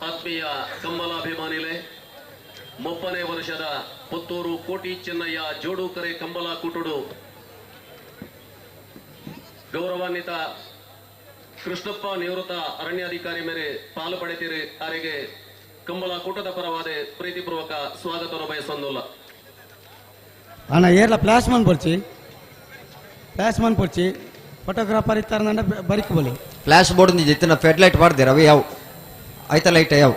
ಆತ್ಮೀಯ ಕಂಬಲಾಭಿಮಾನಿಲೆ, 30ನೇ ವರ್ಷದ ಪುತ್ತೂರು ಕೋಟಿ ಚೆನ್ನಯ್ಯ ಜೋಡುಕರೆ ಕಂಬಲ ಕೂಟುಡು ಗೌರವಾನ್ವಿತ ಕೃಷ್ಣಪ್ಪ ನಿವೃತ್ತ ಅರಣ್ಯಾಧಿಕಾರಿ ಮೇರೆ ಪಾಲು ಪಡೆತೀರಿ. ಅವರಿಗೆ ಕಂಬಳ ಕೂಟದ ಪರವಾದ ಪ್ರೀತಿಪೂರ್ವಕ ಸ್ವಾಗತ ಬಯಸೊಂದುಲ್ಲ. ಅಣ್ಣ ಏರ್ಲ ಫ್ಲಾಶ್ ಮನ್ ಪೊರ್ಚಿ, ಫ್ಲಾಶ್ ಮನ್ ಪೊರ್ಚಿ, ಫೋಟೋಗ್ರಾಫರ್ ಇತ್ತಾರ ಬರಿಕ್ ಬೋಲಿ. ಫ್ಲಾಶ್ ಬೋರ್ಡ್ ಇತ್ತಿನ ಫೆಡ್ ಲೈಟ್ ಮಾಡ್ದಿರ ಅವಿ ಯಾವ ಆಯ್ತಾ ಲೈಟ್ ಯಾವ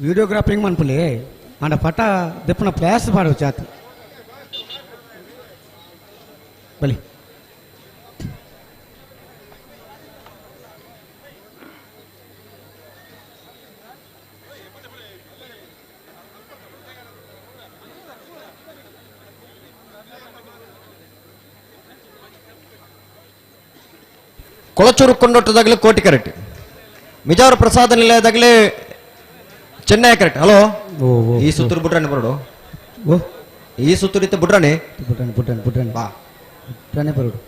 ವಿಡಿಯೋಗ್ರಾಫಿಂಗ್ ಮನ್ಪುಲಿ ಆಂಡ ಪಟ ದೆಪ್ಪುನ ಪ್ಲಾಸ್ ಪಾಡು ಚಾತ್ ಬಲಿ ಕೊಳಚೂರು ಕೊಂಡೊಟ್ಟದಾಗಲೇ ಕೋಟಿ ಕರೆಕ್ಟ್ ಮಿಜಾರು ಪ್ರಸಾದ ನಿಲಯದಾಗಲೇ ಚೆನ್ನೈ ಕರೆಕ್ಟ್. ಹಲೋ, ಈ ಸುತ್ತೂರು ಬುಡ್ರಾಣಿ ಬರೋಡು. ಈ ಸುತ್ತೂರು ಇತ್ತ ಬುಡ್ರಾಣಿ ಬುಡ್ರಾಣಿ ಬುಡ್ರಾಣಿ ಬುಡ್ರಾಣಿ ಬಾ ಬುಡ್ರಾಣಿ ಬರೋಡು.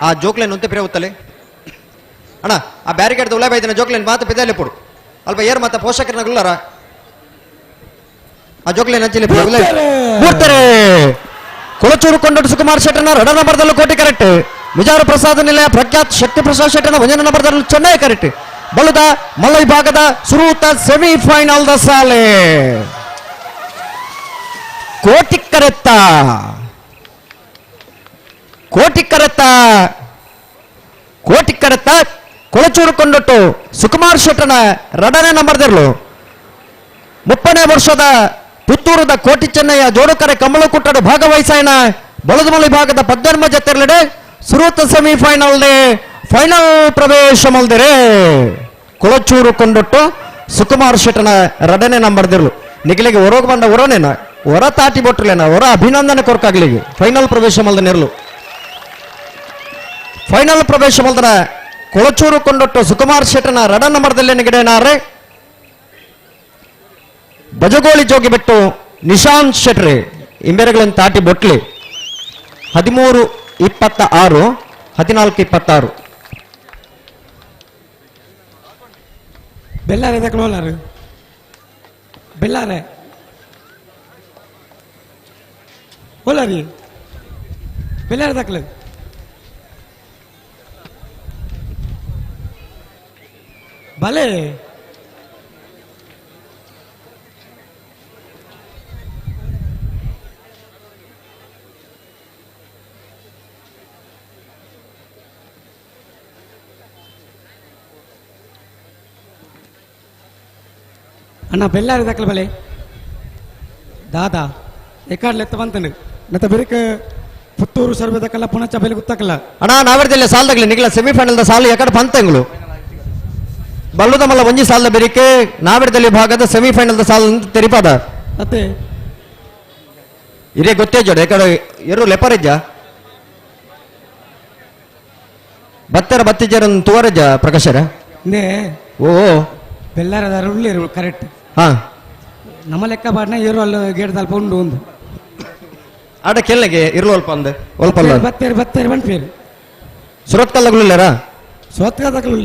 ಆ ಜೋಕ್ಲೈನ್ ಒಂತೆ ಪಿರ ಉತ್ತಲೆ ಅಣ್ಣ, ಆ ಬ್ಯಾರಿಕೇಡ್ ಉಳ್ಳ ಬೈದಿನ ಜೋಕ್ಲೈನ್ ಮಾತ ಪಿದಾಲೆ ಪೊಡು ಅಲ್ಪ ಏರ್ ಮಾತ ಪೋಷಕರನ್ನ ಗುಲ್ಲರ ಆ ಜೋಕ್ಲೈನ್ ಹಂಚಲಿ ಮೂರ್ತಾರೆ. ಕೊಳಚೂರು ಕೊಂಡೊಟ್ಟು ಸುಕುಮಾರ್ ಶೆಟ್ಟನ ರಡ ನಂಬರ್ದಲ್ಲೂ ಕೋಟಿ ಕರೆಕ್ಟ್. ಮಿಜಾರು ಪ್ರಸಾದ ನಿಲಯ ಪ್ರಖ್ಯಾತ್ ಶಕ್ತಿ ಪ್ರಸಾದ್ ಶೆಟ್ಟನ ಒಂದನೇ ನಂಬರ್ದಲ್ಲೂ ಚೆನ್ನೈ ಕರೆಕ್ಟ್. ಬಲುದ ಮಲ್ಲ ವಿಭಾಗದ ಸುರೂತ ಸೆಮಿಫೈನಲ್ the ಸಾಲೆ ಕೋಟಿ ಕರೆತ್ತ ಕೋಟಿ ಕರೆತ್ತ ಕೋಟಿ ಕರೆತ್ತ ಕೊಳಚೂರು ಕೊಂಡೊಟ್ಟು ಸುಕುಮಾರ್ ಶೆಟ್ಟನ ರಡನೇ ನಂಬರ್ದಿರ್ಲು. 30ನೇ ವರ್ಷದ ಪುತ್ತೂರದ ಕೋಟಿ ಚೆನ್ನಯ್ಯ ಜೋಡುಕರೆ ಕಮಲಕುಟ್ಟಡು ಭಾಗವಹಿಸಾಯನ ಬಲದಮಲ ವಿಭಾಗದ ಪದ್ದರ್ಮ ಜತೆರ್ಲೆಡೆ ಸುರೂತ ಸೆಮಿಫೈನಲ್ ಫೈನಲ್ ಪ್ರವೇಶ ಮಲ್ದಿರೆ. ಕೊಳಚೂರು ಕೊಂಡೊಟ್ಟು ಸುಕುಮಾರ್ ಶೆಟ್ಟನ ರಡನೇ ನಂಬರ್ದಿರ್ಲು. ನಿಗಲಿಗೆ ಹೊರಗೆ ಬಂದ ಹೊರನೇನ ಹೊರ ತಾಟಿ ಬೊಟ್ಟಲೇನ ಹೊರ ಅಭಿನಂದನೆ ಕೊರಕಾಗ್ಲಿಗೆ ಫೈನಲ್ ಪ್ರವೇಶ ಮಲ್ದ ನೆರಳು. ಫೈನಲ್ ಪ್ರವೇಶ ಮಲ್ದನ ಕೊಳಚೂರು ಕೊಂಡೊಟ್ಟು ಸುಕುಮಾರ್ ಶೆಟ್ಟನ ರಡ ನಂಬರ್ದಲ್ಲಿ ನಿಗಡೇನಾರೆ ಬಜಗೋಳಿ ಜೋಗಿ ಬಿಟ್ಟು ನಿಶಾಂತ್ ಶೆಟ್ರಿ ಇಂಬೆರೆಗಳನ್ನು ತಾಟಿ ಬೊಟ್ಲಿ. 13-26 14-26. ಬೆಲ್ಲಾರೆ ತಕೊಳ್ಳೋಲಾರು ಬೆಲ್ಲಾರೆ ಓಲಾರಿ ಬೆಲ್ಲಾರೆ ತಕೊಳ್ಳ ಭಲೆ ಅಣ್ಣ ಬೆಲ್ಲಾರಿ ದಕ್ಕಲ ಬಲೆ ದಾದಾ ಎಕಾಡ್ಲೆತ್ತ ಬಂತನು ನತ್ತ ಬೆರಕ ಪುತ್ತೂರು ಸರ್ವೆ ದಕ್ಕಲ್ಲ ಪುಣಚ ಬೆಲೆ ಗೊತ್ತಾಕಲ್ಲ ಅಣ್ಣ ನಾವರ್ದಲ್ಲ ಸಾಲದಾಗಲಿ ನಿಗಲ ಸೆಮಿಫೈನಲ್ the ಸಾಲು ಎಕಡೆ ಬಂತಂಗಳು ಬಲ್ಲುದ ಮಲ್ಲ ಒಂಜಿ ಸಾಲದ ಬೆರಿಕೆ ನಾವಿಡದಲ್ಲಿ ಭಾಗದ ಸೆಮಿಫೈನಲ್ the ಸಾಲ ಅಂತ ತೆರಿಪಾದ ಅತ್ತೆ ಇರೇ ಗೊತ್ತೇ ಜೋಡ ಎಕಡೆ ಎರು ಲೆಪರೆಜ್ಜ ಬತ್ತರ ಬತ್ತಿಜರ ತುವರೆಜ್ಜ ಪ್ರಕಾಶರ ನೇ ಓ ಬೆಲ್ಲಾರದ ಉಳ್ಳೇರು ಕರೆಕ್ಟ್. ಹಾ ನಮ್ಮ ಲೆಕ್ಕ ಬಾಡ್ನ ಏರು ಅಲ್ಲಿ ಗೇಟ್ ತಲ್ಪ ಉಂಡು ಒಂದು ಆಡ ಕೆಲ್ಲಗೆ ಇರ್ಲು ಅಲ್ಪ ಅಂದೆ ಅಲ್ಪ ಅಲ್ಲ ಬತ್ತೇರು ಬತ್ತೇರು ಬಂದ್ಪೇರು ಸುರತ್ಕಲ್ಲಾಗ್ಲಿಲ್ಲಾರ ಸುರತ್ಕಲ್ದಾಗಲೂ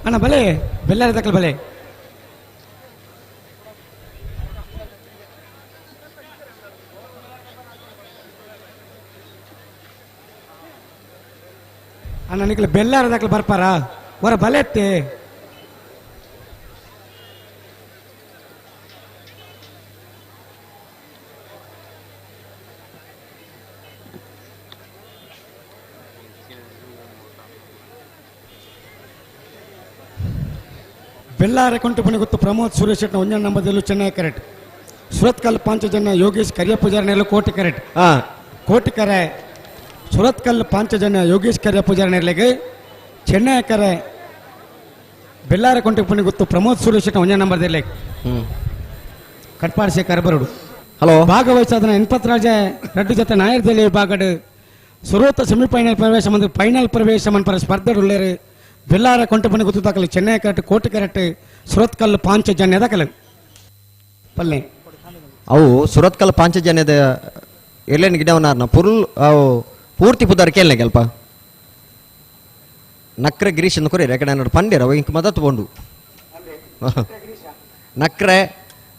ಅಣ್ಣ ಬಲೆ ಬೆಲ್ಲಾರಿ ತಕ್ಕಲ್ ಬಲೆ ಅಣ್ಣ ನಿಕ್ಲ ಬೆಲ್ಲಾರ ದಾಖಲೆ ಬರ್ಪಾರ ಹೊರ ಬಲೆ ಎತ್ತೆ ಬೆಲ್ಲಾರೆ ಕೊಂಟುಪಣಿ ಗೊತ್ತು ಪ್ರಮೋದ್ ಸುರೇಶ್ ಶೆಟ್ನ ಒಂಜನ ನಂಬರ್ದಲ್ಲೂ ಚೆನ್ನೈ ಕರೆಕ್ಟ್. ಸುರತ್ಕಲ್ ಪಾಂಚಜನ್ಯ ಯೋಗೇಶ್ ಕರಿಯ ಪೂಜಾರನೆಲ್ಲ ಕೋಟಿ ಕರೆಕ್ಟ್. ಕೋಟಿ ಕರೆ ಸುರತ್ಕಲ್ ಪಾಂಚಜನ್ಯ ಯೋಗೇಶ್ ಕರಿಯ ಪೂಜಾರನೆರ್ಲೆಗೆ ಚೆನ್ನೈ ಕರೆ ಬೆಲ್ಲಾರೆ ಕೊಂಟುಪಣಿ ಗೊತ್ತು ಪ್ರಮೋದ್ ಸುರೇಶ್ ಶೆಟ್ನ ಒಂಜನ ನಂಬರ್ದಲ್ಲೇ ಕಟ್ಪಾಡ್ ಶೇಖರ್ ಬರೋಡು. ಹಲೋ ಭಾಗವಹಿಸಾದನ ಎನ್ಪತ್ರಾಜ ರಡ್ಡು ಜೊತೆ ನಾಯರ್ದಲ್ಲಿ ಭಾಗಡು ಸುರೂತ ಸೆಮಿಫೈನಲ್ ಪ್ರವೇಶ ಮಂದು ಫೈನಲ್ ಪ್ರವೇಶ ಮನ್ಪರ ಸ್ಪರ್ಧೆ ಉಳ್ಳೇರು ಬೆಲ್ಲಾರ ಕೊಂಟುಪಣಿ ಗೊತ್ತು ದಾಖಲೆ ಚೆನ್ನೈ ಕರೆಕ್ಟ್ ಕೋಟಿ ಕರೆಕ್ಟ್ ಸುರತ್ಕಲ್ ಪಾಂಚಜನ್ಯ ದಾಖಲೆ ಪಲ್ಲೆ ಅವು ಸುರತ್ಕಲ್ ಪಾಂಚಜನ್ಯದ ಎರ್ಲೇನ್ ಗಿಡವನಾರ್ನ ಪುರುಲ್ ಅವು ಪೂರ್ತಿ ಪುದಾರ್ ಕೇಳನೆ ಕೆಲ್ಪ ನಕ್ರೆ ಗಿರೀಶ್ ಅಂತ ಕೊರಿ ಯಾಕಡೆ ನೋಡಿ ಪಂಡ್ಯರ ಅವ ಇಂಕ್ ಮದತ್ ಬೋಂಡು ನಕ್ರೆ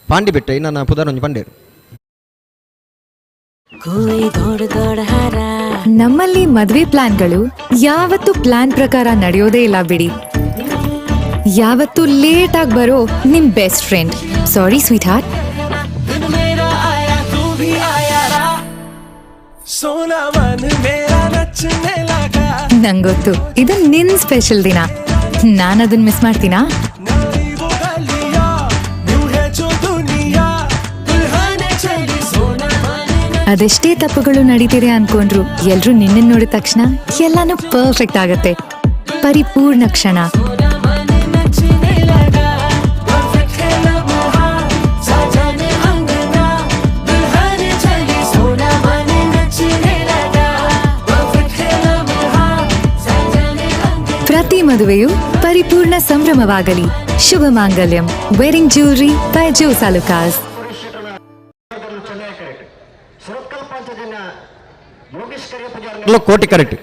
ಪಾಂಡಿ ಬಿಟ್ಟು ಇನ್ನ ಪುದಾರ್ ಒಂಜಿ ಪಂಡೇರು. ನಮ್ಮಲ್ಲಿ ಮದುವೆ ಪ್ಲಾನ್ಗಳು ಯಾವತ್ತೂ ಪ್ಲಾನ್ ಪ್ರಕಾರ ನಡೆಯೋದೇ ಇಲ್ಲ ಬಿಡಿ. ಯಾವತ್ತೂ ಲೇಟ್ ಆಗಿ ಬರೋ ನಿಮ್ best friend. Sorry sweetheart. ನಂಗೊತ್ತು ಇದು ನಿನ್ ಸ್ಪೆಷಲ್ ದಿನ. ನಾನದನ್ನ ಮಿಸ್ ಮಾಡ್ತೀನಾ? ಅದೆಷ್ಟೇ ತಪ್ಪುಗಳು ನಡೀತಿದೆ ಅನ್ಕೊಂಡ್ರು ಎಲ್ರೂ ನಿನ್ನನ್ನು ನೋಡಿದ ತಕ್ಷಣ ಎಲ್ಲಾನು ಪರ್ಫೆಕ್ಟ್ ಆಗತ್ತೆ. ಪರಿಪೂರ್ಣ ಕ್ಷಣ. ಪ್ರತಿ ಮದುವೆಯು ಪರಿಪೂರ್ಣ ಸಂಭ್ರಮವಾಗಲಿ. ಶುಭ ಮಾಂಗಲ್ಯಂ. Wedding jewellery by Jos Alukkas. Koti ಕರೆಕ್ಟ್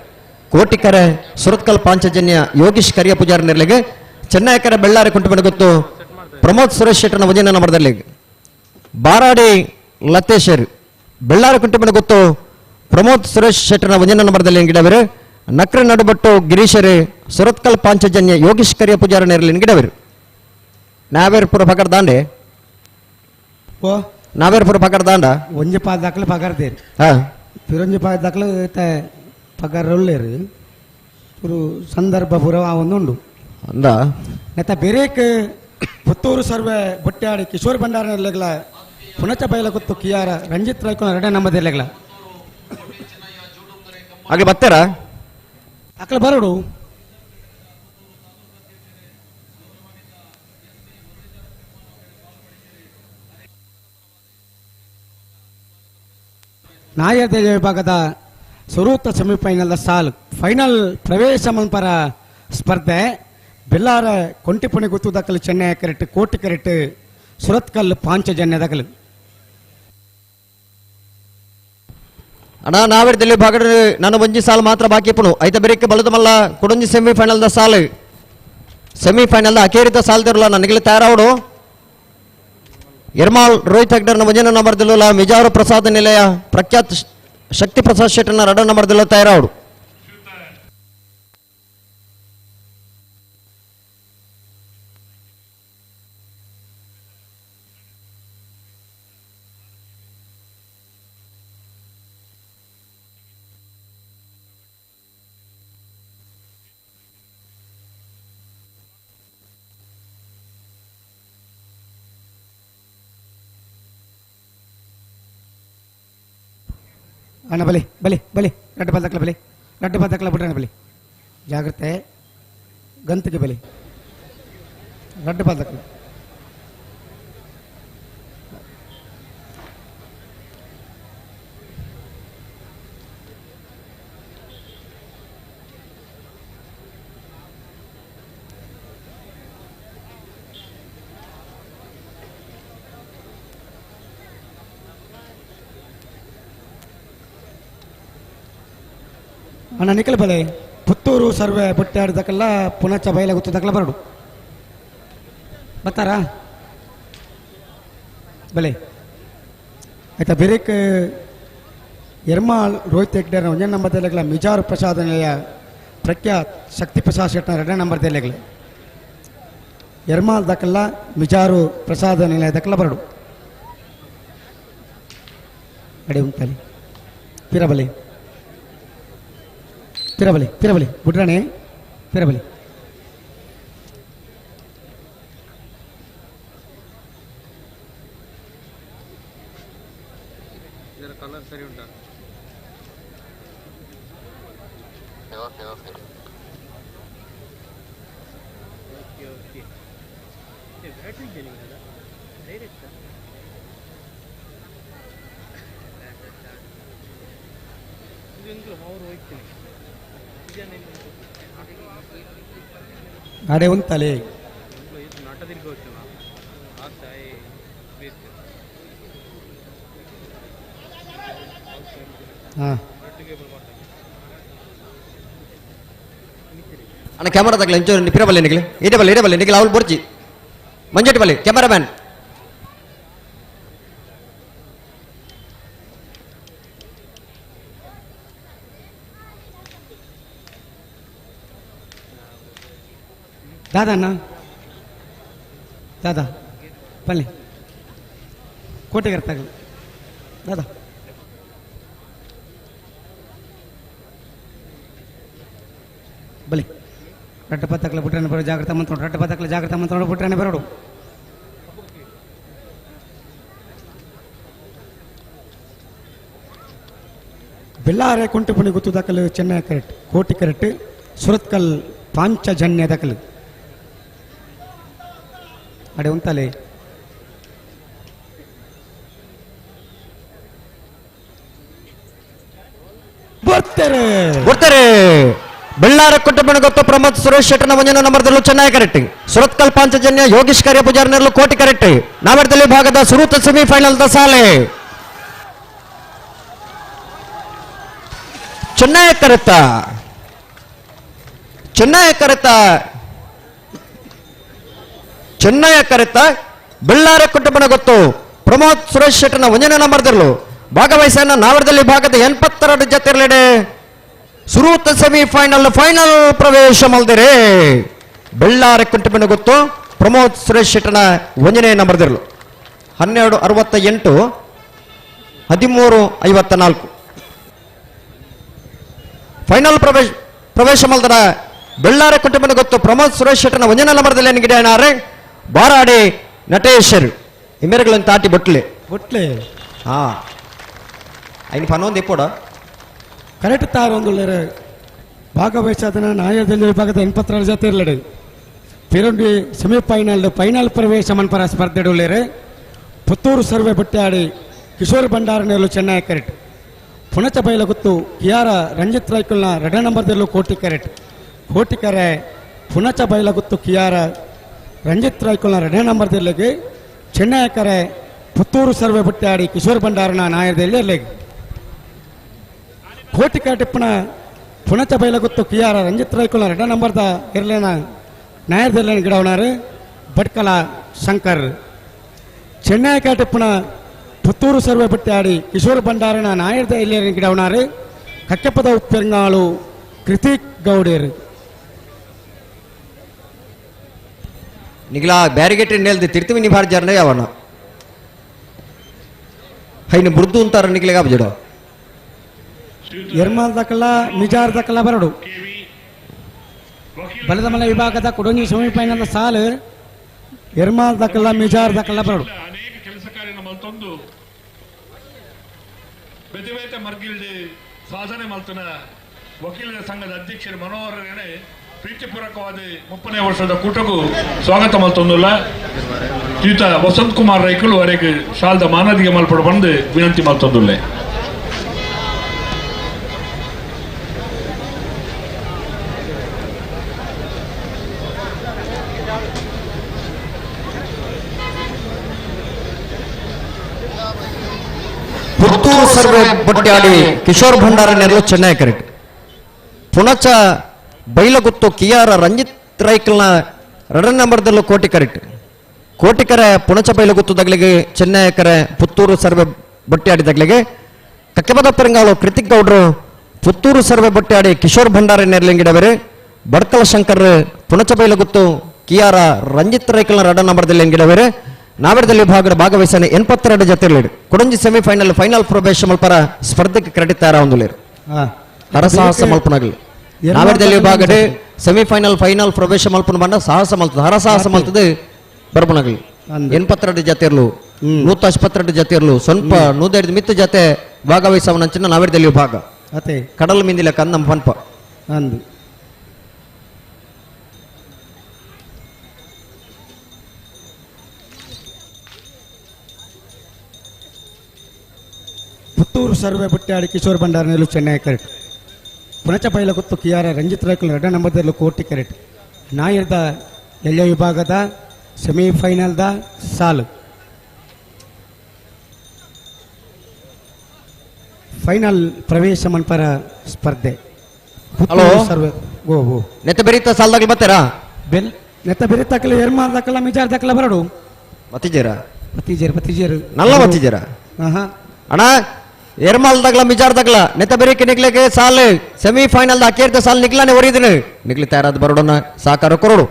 ಕೋಟಿಕರೆ ಸುರತ್ಕಲ್ ಪಾಂಚಜನ್ಯ ಯೋಗೀಶ್ ಕರಿಯ ಪೂಜಾರಿ ನಿರ್ಲಿಗೆ ಚೆನ್ನೈಕರ ಬೆಳ್ಳಾರಿ ಕುಂಟುಮಣ ಗೊತ್ತು ಪ್ರಮೋದ್ ಸುರೇಶ್ ಶೆಟ್ಟರ್ನ ವಜನ ನಂಬರ್ದಲ್ಲಿ ಬಾರಾಡಿ ಲತೇಶರ್ ಬೆಳ್ಳಾರಿ ಕುಂಟುಮಣ ಗೊತ್ತು ಪ್ರಮೋದ್ ಸುರೇಶ್ ಶೆಟ್ಟರ್ನ ವಜನ ನಂಬರ್ದಲ್ಲಿ ಗಿಡವರು ನಕ್ರ ನಡುಬಟ್ಟು ಗಿರೀಶರು ಸುರತ್ಕಲ್ ಪಾಂಚಜನ್ಯ ಯೋಗೀಶ್ ಕರಿಯ ಪೂಜಾರಿ ನೆರಳಿನ ಗಿಡವರು ನಾವೇರ್ಪುರ ಪಕಡ ದಾಂಡೆ ನಾವೇರ್ಪುರ ಪಕಡ ದಾಂಡ ಒಂಜಿ ಪಾದ ದಾಖಲೆ ಪಗಾರ್ದೇರು ಹಾ ಪಿರೊಂಜಿ ಪಾದ ದಾಖಲೆ ಪಗಾರ ಒಳ್ಳೇರು ಪುರು ಸಂದರ್ಭ ಪೂರ ಒಂದುಂಡು ಅಂದ ನೆತ್ತ ಬೇರೇಕ್ ಪುತ್ತೂರು ಸರ್ವೆ ಬೊಟ್ಟಾಡಿ ಕಿಶೋರ್ ಭಂಡಾರ ಇರ್ಲಿಗ್ಲ ಪುನಚ ಬೈಲ ಗೊತ್ತು ಕಿಯಾರ ರಂಜಿತ್ ರಾಯ್ಕೊಳ ಎರಡೇ ನಂಬರ್ ಇರ್ಲಿಗ್ಲ ಹಾಗೆ ಬರ್ತಾರ ಅಕ್ಲ ಬರೋಡು. ನಾಯರ್ದೇಜ ವಿಭಾಗದ ಸ್ವರೂಪ ಸೆಮಿಫೈನಲ್ ಸಾಲು ಫೈನಲ್ ಪ್ರವೇಶ ಮನ್ಪರ ಸ್ಪರ್ಧೆ ಬೆಲ್ಲಾರ ಕೊಂಟಿಪುಣಿ ಗುತ್ತು ದಾಖಲು ಚೆನ್ನೈ ಕರೆಕ್ಟ್ ಕೋಟಿ ಕರೆಕ್ಟ್ ಸುರತ್ಕಲ್ ಪಾಂಚಜನ್ಯ ದಾಖಲು. ಅಣ್ಣ ನಾವೇರ್ದಲ್ಲಿ ಭಾಗಡ ನಾನು ಒಂಜಿ ಸಾಲು ಮಾತ್ರ ಬಾಕಿ ಪುಣು ಐತ ಬೆರಿಕೆ ಬಲದ ಮಲ್ಲ ಕೊಡೊಂಜಿ ಸೆಮಿಫೈನಲ್ the ಸಾಲು ಸೆಮಿಫೈನಲ್ the ಅಖೇರಿತ ಸಾಲು ತಿರಲ್ಲ ನನಗೆ ತಯಾರಾವಡು. ಎರ್ಮಾಲ್ ರೋಹಿತ್ ಹೆಗ್ಡರ್ನ ಒಂಜನ ನಂಬರ್ ದಿಲ್ಲಲ್ಲ ಮಿಜಾರು ಪ್ರಸಾದ್ ನಿಲಯ ಪ್ರಖ್ಯಾತ್ ಶಕ್ತಿ ಪ್ರಸಾದ್ ಶೆಟ್ಟರ್ನ ಎರಡನೇ ನಂಬರ್ ದಿಲ್ಲ ತಯಾರಾವಡು. ಅಣ್ಣ ಬಲಿ ಬಲಿ ಬಲಿ ರಡ್ಡು ಬದಕ್ಲ ಬಲಿ ರಡ್ಡು ಬದಕ್ಲ ಬಿಡ್ರಣ್ಣ ಬಲಿ ಜಾಗ್ರತೆ ಗಂತಿಗೆ ಬಲಿ ರಡ್ಡು ಬದಕ್ಲ. ಅಣ್ಣ ನಿಖಲ್ ಬಲೆ ಪುತ್ತೂರು ಸರ್ವೆ ಬೊಟ್ಟಾಡ್ದಕ್ಕೆಲ್ಲ ಪುನಚ ಬೈಲ ಗೊತ್ತದಕ್ಕೆಲ್ಲ ಬರಡು ಬರ್ತಾರಾ ಬಲೆ ಆಯ್ತಾ. ಬೇರೆಕ್ ಎರ್ಮಾಳ್ ರೋಹಿತ್ ಹೆಗ್ಡೆ ಒಂದೇ ನಂಬರ್ ದೇಲೆಗ್ಲ ಮಿಜಾರು ಪ್ರಸಾದ ನಿಲಯ ಪ್ರಖ್ಯಾತ್ ಶಕ್ತಿ ಪ್ರಸಾದ್ ಶೆಟ್ಟರ್ ಎರಡನೇ ನಂಬರ್ ದೇಲೆಗ್ಲ ಎರ್ಮಾಳ್ ದಕ್ಕೆಲ್ಲ ಮಿಜಾರು ಪ್ರಸಾದ ನಿಲಯ ದಕ್ಕೆಲ್ಲ ಬರಡು ಅಡಿ ಉಂಟಲ್ಲಿ ಪಿರಬಲಿ ತಿರಬಲಿ ತಿರಬಲಿ ಬುಡ್ರಾಣೆ ತಿರಬಲಿ. ಕಲರ್ ಸರಿ ಉಂಟಾ? Okay okay okay okay. Battery ಇದೆಯಲ್ಲ ಡೈರೆಕ್ಟ್ ಇದು ಅವರು ಹೋಗ್ತೀನಿ. ಅಡೆ ಉಂತಲೆ ಹಾಂ ಅಣ್ಣ ಕ್ಯಾಮರಾ ತಗಲ ಇಂಚೂರು ಪಿರಬಲ್ಲಿ ನಿಖಿಲ್ ಇದೇ ಬಲ್ಲಿ ಇದೇ ಬಲ್ಲಿ ನಿಖಿಲ್ ಅವಳು ಬೊರ್ಚಿ ಮಂಜೆಟ್ಟಿ ಬಲ್ಲಿ ಕ್ಯಾಮರಾಮ್ಯಾನ್. ದಾದಣ್ಣ ದಾದಾ ಬನ್ನಿ ಕೋಟೆಗರ್ತಾಗಲಿ ದಾದಾ ಬಲಿ ರಡ್ಡ ಪತ್ತಕ್ಲ ಬುಟ್ರನೆ ಬರೋ ಜಾಗ್ರತೆ ಮಂತ್ರೋಡು ರಡ್ಡ ಪತ್ತಕ್ಲ ಜಾಗ್ರತೆ ಮಂತ್ರೋಡು ಬುಟ್ರನೆ ಬರೋಡು ಬೆಳ್ಳಾರೆ ಕುಂಟುಪುಣಿ ಗುತ್ತು ದಾಖಲು ಚೆನ್ನೈ ಕರೆಕ್ಟ್ ಕೋಟಿ ಕರೆಕ್ಟ್ ಸುರತ್ಕಲ್ ಪಾಂಚಜನ್ಯ ದಾಖಲು ಅಡೆ ಉಂತಲೆ ಬರ್ತಾರೆ ಬರ್ತಾರೆ. ಬೆಳ್ಳಾರ ಕುಟುಂಬ ಗೊತ್ತು ಪ್ರಮೋದ್ ಸುರೇಶ್ ಶೆಟ್ಟನ ಒಂಜನ ನಂಬರ್ದಲ್ಲೂ ಚೆನ್ನೈ ಕರೆಕ್ಟ್ ಸುರತ್ಕಲ್ ಪಾಂಚಜನ್ಯ ಯೋಗೇಶ್ ಕಾರ್ಯ ಪೂಜಾರ್ನಲ್ಲೂ ಕೋಟಿ ಕರೆಕ್ಟ್ ನಾವರ್ದಲ್ಲಿ ಭಾಗದ ಸುರೂತ ಸೆಮಿಫೈನಲ್ the ಸಾಲೆ ಚೆನ್ನೈ ಕರೆತ ಚೆನ್ನೈ ಕರೆತ ಚೆನ್ನೈ ಕರೆತ ಬೆಳ್ಳಾರ ಕುಟುಂಬನ ಗೊತ್ತು ಪ್ರಮೋದ್ ಸುರೇಶ್ ಶೆಟ್ಟನ ಒಂಜನ ನಂಬರ್ದಲ್ಲೂ ಭಾಗವಹಿಸನ್ನ ನಾವರದಲ್ಲಿ ಭಾಗದ 82 ಜತೆರಲೆಡೆ ಸುರೂತ ಸೆಮಿಫೈನಲ್ ಫೈನಲ್ ಪ್ರವೇಶ ಮಲ್ದಿರೆ. ಬೆಳ್ಳಾರ ಕುಟುಂಬನ ಗೊತ್ತು ಪ್ರಮೋದ್ ಸುರೇಶ್ ಶೆಟ್ಟನ ಒಂಜನೇ ನಂಬರ್ದಿರಲು 12:68 13:54 ಫೈನಲ್ ಪ್ರವೇಶ ಮಲ್ದರ ಬೆಳ್ಳಾರ ಕುಟುಂಬನ ಗೊತ್ತು ಪ್ರಮೋದ್ ಸುರೇಶ್ ಶೆಟ್ಟನ ಒಂಜನೇ ನಂಬರ್ದಲ್ಲಿ ಗಿಡನಾರೆ ಬಾರಾಡಿ ನಟೇಶರು ಇಮೇರುಗಳನ್ನು ತಾಟಿ ಬೊಟ್ಲೆ ಬೊಟ್ಲೆ ಹಾ ಐನು ಪನ್ನೊಂದು ಎಪ್ಪೋಡ ಕರೆಕ್ಟ್ ತಾರೊಂದುಳ್ಳೇರು ಭಾಗವಹಿಸಾದನ ನಾಯದಲ್ಲಿ ವಿಭಾಗದ 82 ಜೊತೆ ಇರಲಡು ಪಿರಂಡಿ ಸೆಮಿಫೈನಲ್ ಫೈನಲ್ ಪ್ರವೇಶ ಮನ್ಪರ ಸ್ಪರ್ಧೆಡುಳ್ಳೇರು ಪುತ್ತೂರು ಸರ್ವೆ ಬಟ್ಟಾಡಿ ಕಿಶೋರ್ ಭಂಡಾರನೇಲು ಚೆನ್ನೈ ಕರೆಕ್ಟ್ ಪುಣಚ ಬೈಲಗುತ್ತು ಕಿಯಾರ ರಂಜಿತ್ ರೈಕುಲ್ನ ಎರಡನೇ ನಂಬರ್ದಲ್ಲೂ ಕೋಟಿ ಕರೆಕ್ಟ್ ಕೋಟಿಕರೆ ಪುಣಚ ಬೈಲಗುತ್ತು ಕಿಯಾರ ರಂಜಿತ್ ರೈಕುಲ್ನ ಎರಡನೇ ನಂಬರ್ದಲ್ಲಿಗೆ ಚೆನ್ನೈ ಕರೆ ಪುತ್ತೂರು ಸರ್ವೆ ಬಟ್ಟಾಡಿ ಕಿಶೋರ್ ಭಂಡಾರನ ನಾಯರದಲ್ಲಿ ಇರಲಿಗೆ ಕೋಟಿ ಕರೆಟಿಪ್ಪನ ಪುಣಚ ಬೈಲಗುತ್ತು ಕಿಯಾರ ರಂಜಿತ್ ರೈಕುಲ್ನ ಎರಡನೇ ನಂಬರ್ದ ಇರಲೇನ ನಾಯರ್ದೆಲ್ಲ ಗಿಡವನಾರು ಭಟ್ಕಲ ಶಂಕರ್ ಚೆನ್ನೈ ಕಾಟಿಪ್ಪನ ಪುತ್ತೂರು ಸರ್ವೆ ಬಟ್ಟಾಡಿ ಕಿಶೋರ್ ಭಂಡಾರನ ನಾಯರ್ದ ಇಲ್ಲಿ ಗಿಡವನಾರು ಕಕ್ಕೆಪದ ಉಪ್ಪೆಂಗಾಳು ಕೃತಿಕ್ ಗೌಡೇರು ನಿಗ್ಲಾ ಬ್ಯಾರಿಗೇಟ್ ನೆಲ್ದು ತಿರ್ತಿವಿ ನಿಭಾರ್ ಜರ್ನ ಯಾವನ ಹೈನ ಮೃದು ಅಂತಾರ ನಿಗ್ಲೆಗ ಬಜಡ ಎರ್ಮಾಲ್ ದಕಲ ಮಿಜಾರ್ ದಕಲ ಬರಡು ಬಲದಮಲ ವಿಭಾಗದ ಕೊಡೊಂಜಿ ಸೆಮಿಫೈನಲ್ ಸಾಲು ಎರ್ಮಾಲ್ ದಕಲ ಮಿಜಾರ್ ದಕಲ ಬರಡು ಅನೇಕ ಕೆಲಸ ಕಾರ್ಯ ಮಲ್ತೊಂದು ಬೇತೆ ಬೇತೆ ಮರ್ಗಿಲ್ಡಿ ಸಾಧನೆ ಮಲ್ತನ ವಕೀಲರ ಸಂಘದ ಅಧ್ಯಕ್ಷರು ಮನೋಹರನೇ ಪ್ರೀತಿಪೂರ್ವಕವಾದ 30ನೇ ವರ್ಷದ ಕೂಟಕ್ಕೂ ಸ್ವಾಗತ ಮಲ್ತೊಂದುಲ್ಲ ಶ್ರೀಯುತ ವಸಂತ್ ಕುಮಾರ್ ರೈಕುಲು ವರೆಗೆ ಶಾಲ್ದ ಮಾನದಿಗೆ ಮಲ್ಪಡು ಬಂದು ವಿನಂತಿ ಮಲ್ತೊಂದುಲ್ಲೆ. ಪುತ್ತೂರು ಸರ್ವೆ ಬಟ್ಟಾಡಿ ಕಿಶೋರ್ ಭಂಡಾರ ನೆರಳು ಚೆನ್ನೈ ಕರೆಕ್ಟ್ ಪುಣಚ ಬೈಲಗುತ್ತು ಕಿಯಾರ ರಂಜಿತ್ ರೈಕಲ್ನ ಎರಡನೇ ನಂಬರ್ದಲ್ಲೂ ಕೋಟಿ ಕರೆಕ್ಟ್ ಕೋಟಿಕರೆ ಪುಣಚ ಬೈಲಗುತ್ತು ದಗ್ಲಿಗೆ ಚೆನ್ನೈ ಕರೆ ಪುತ್ತೂರು ಸರ್ವೆ ಬಟ್ಟಾಡಿ ದಗ್ಲಿಗೆ ಕಕ್ಕೆಪದ ಪೆರಂಗಾಳು ಕೃತಿಕ್ ಗೌಡ್ರು ಪುತ್ತೂರು ಸರ್ವೆ ಬಟ್ಟಾಡಿ ಕಿಶೋರ್ ಭಂಡಾರ ನೆರಲಿಂಗಿಡವರು ಬಡ್ಕಲ ಶಂಕರ್ ಪುಣಚ ಬೈಲಗುತ್ತು ಕಿಯಾರ ರಂಜಿತ್ ರೈಕಲ್ನ ಎರಡನೇ ನಂಬರ್ದಲ್ಲಿ ಎಂಗಿಡವರು ನಾವೆರದಲ್ಲಿ ಭಾಗದ ಭಾಗವಹಿಸನೆ 82 ಜೊತೆಯಲ್ಲಿ ಕೊಡಂಜಿ ಸೆಮಿಫೈನಲ್ ಫೈನಲ್ ಪ್ರವೇಶ ಮಲ್ಪರ ಸ್ಪರ್ಧೆಗೆ ಕ್ರೆಡಿಟ್ ತಾರ ಹೊಂದಲೇರು ಹರಸಾಹಸ ಮಲ್ಪನಾಗಲಿ ನಾವೆರದಲ್ಲಿ ವಿಭಾಗದ ಸೆಮಿಫೈನಲ್ ಫೈನಲ್ ಪ್ರವೇಶ ಮಲ್ಪನ ಬಂಡ ಸಾಹಸ ಮಲ್ತದೆ ಹರಸಾಹಸ ಮಲ್ತದೆ ಬರ್ಬನಾಗಲಿ 82 ಜೊತೆಯಲ್ಲೂ 122 ಜೊತೆಯಲ್ಲೂ ಸ್ವಲ್ಪ 105 ಮಿತ್ತ ಜೊತೆ ಭಾಗವಹಿಸವನಂಚಿನ ನಾವೆರದಲ್ಲಿ ವಿಭಾಗ ಕಡಲ್ ಮಿಂದಿಲ್ಲ ಕಂದಂ ಪನ್ಪ ಅಂದು ಪುತ್ತೂರು ಸರ್ವೆ ಬಟ್ಟಾಡಿ ಕಿಶೋರ್ ಭಂಡಾರನಲ್ಲೂ ಚೆನ್ನೈ ಕರೆಕ್ಟ್ ಪುಣಚ ಬೈಲಗುತ್ತು ಕಿಯಾರ ರಂಜಿತ್ ರೈಕುಲ್ ಎರಡನೇ ನಂಬರ್ದಲ್ಲೂ ಕೋಟಿ ಕರೆಕ್ಟ್ ನಾಯರ್ದ ಎಲ್ಯ ವಿಭಾಗದ ಸೆಮಿಫೈನಲ್ದ ಸಾಲು ಫೈನಲ್ ಪ್ರವೇಶ ಮನ್ಪರ ಸ್ಪರ್ಧೆ. ಹಲೋ ಸರ್ವೆ ಗೋ ಗೋ ನೆತ್ತ ಬೆರೀತ ಸಾಲದಾಗಲಿ ಬರ್ತಾರಾ ಬೆಲ್ ನೆತ್ತ ಬೆರೀತಾಕಲ ಎರ್ಮಾಲ್ ದಾಕಲ ಮಿಜಾರ್ ದಾಕಲ ಬರಡು ಮತ್ತಿಜೇರ ಮತ್ತಿಜೇರು ಮತ್ತಿಜೇರು ನಲ್ಲ ಮತ್ತಿಜೇರ ಆಹಾ ಅಣ್ಣ ಎರ್ಮಾಲ್ ದಾಗಲ ಮಿಜಾರ್ ದಾಗಲ ನೆತ್ತ ಬೆರೀಕೆ ನಿಗ್ಲಿಕ್ಕೆ ಸಾಲು ಸೆಮಿಫೈನಲ್ ಅಕೇರ್ದ ಸಾಲು ನಿಗ್ಲಾನೆ ಒರಿದಿನ ನಿಗ್ಲಿ ತಯಾರಾದ ಬರೋಡನ್ನ ಸಾಕಾರ ಕೊರಡು.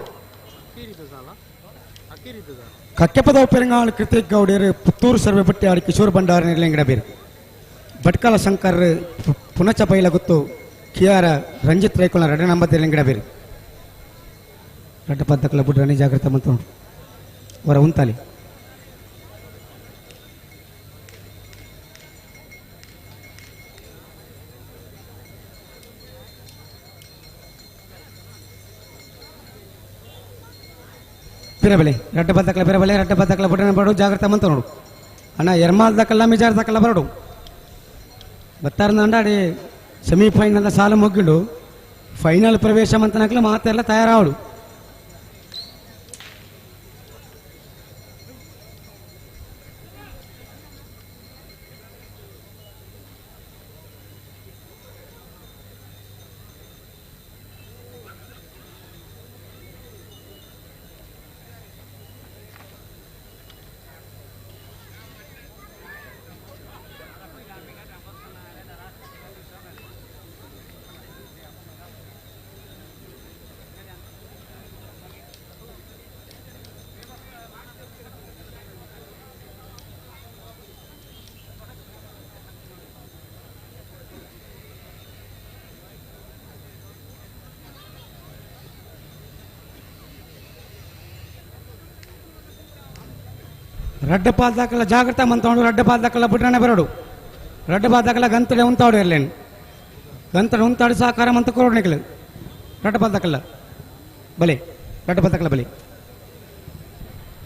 ಕಕ್ಕೆಪದವು ಪೆರಂಗಾಳು ಕೃತಿಕ್ ಗೌಡರು ಪುತ್ತೂರು ಸರ್ವೆ ಬಟ್ಟಿ ಕಿಶೋರ್ ಭಂಡಾರ ನಿರ್ಲಿಂಗಡ ಬೇರು ಭಟ್ಕಲ ಶಂಕರ್ ಪುನಚ ಬೈಲಗುತ್ತು ಕಿಯಾರ ರಂಜಿತ್ ರೈಕುಲ ರಡ್ಡ ನಂಬರ್ ನಿರ್ಲಿಂಗಡ ಬೇರು ರಡ್ಡ ಪದ್ದಕಲ ಬುಡ್ರನಿ ಜಾಗೃತ ಮಂತು ವರ ಉಂತಾಲಿ ಪಿರಬಲೆ ರಡ್ಡ ಬದ್ದಕಲ ಪಿರಬಲೆ ರಡ್ಡ ಬದ್ದಕಲ ಬುಡ್ರನ ಬರಡು ಜಾಗ್ರತೆ ಮಂತ ನೋಡು ಅಣ್ಣ ಎರ್ಮಾಲ್ ದಕ್ಕಲ್ಲ ಮಿಜಾರ್ ದಕ್ಕಲ್ಲ ಬರಡು ಬತ್ತಾರ ಅಂಡಾಡಿ ಸೆಮಿಫೈನಲ್ ಸಾಲು ಮುಗ್ಗಿಂಡು ಫೈನಲ್ ಪ್ರವೇಶ ಮಂತನಕಲ ಮಾತೆಲ್ಲ ತಯಾರಾವಳು ರಡ್ಡ ಪಾಲ್ದಾಕಲ್ಲ ಜಾಗ್ರತೆ ಮಂತವನು ರಡ್ಡ ಪಾಲ್ದಾಕಲ್ಲ ಬುಡ್ರನೆ ಬರಡು ರಡ್ಡ ಪಾಲ್ದಾಕಲ್ಲ ಗಂತಡೆ ಉಂತಾಡು ಇರಲೇನು ಗಂತಡೆ ಉಂತಾಡು ಸಹಕಾರ ಮಂತ ಕೊರಡು ನಿಕಲು ರಡ್ಡ ಪಾಲ್ದಾಕಲ್ಲ ಬಲೆ ರಡ್ಡ ಪಾಲ್ದಾಕಲ್ಲ ಬಲೆ.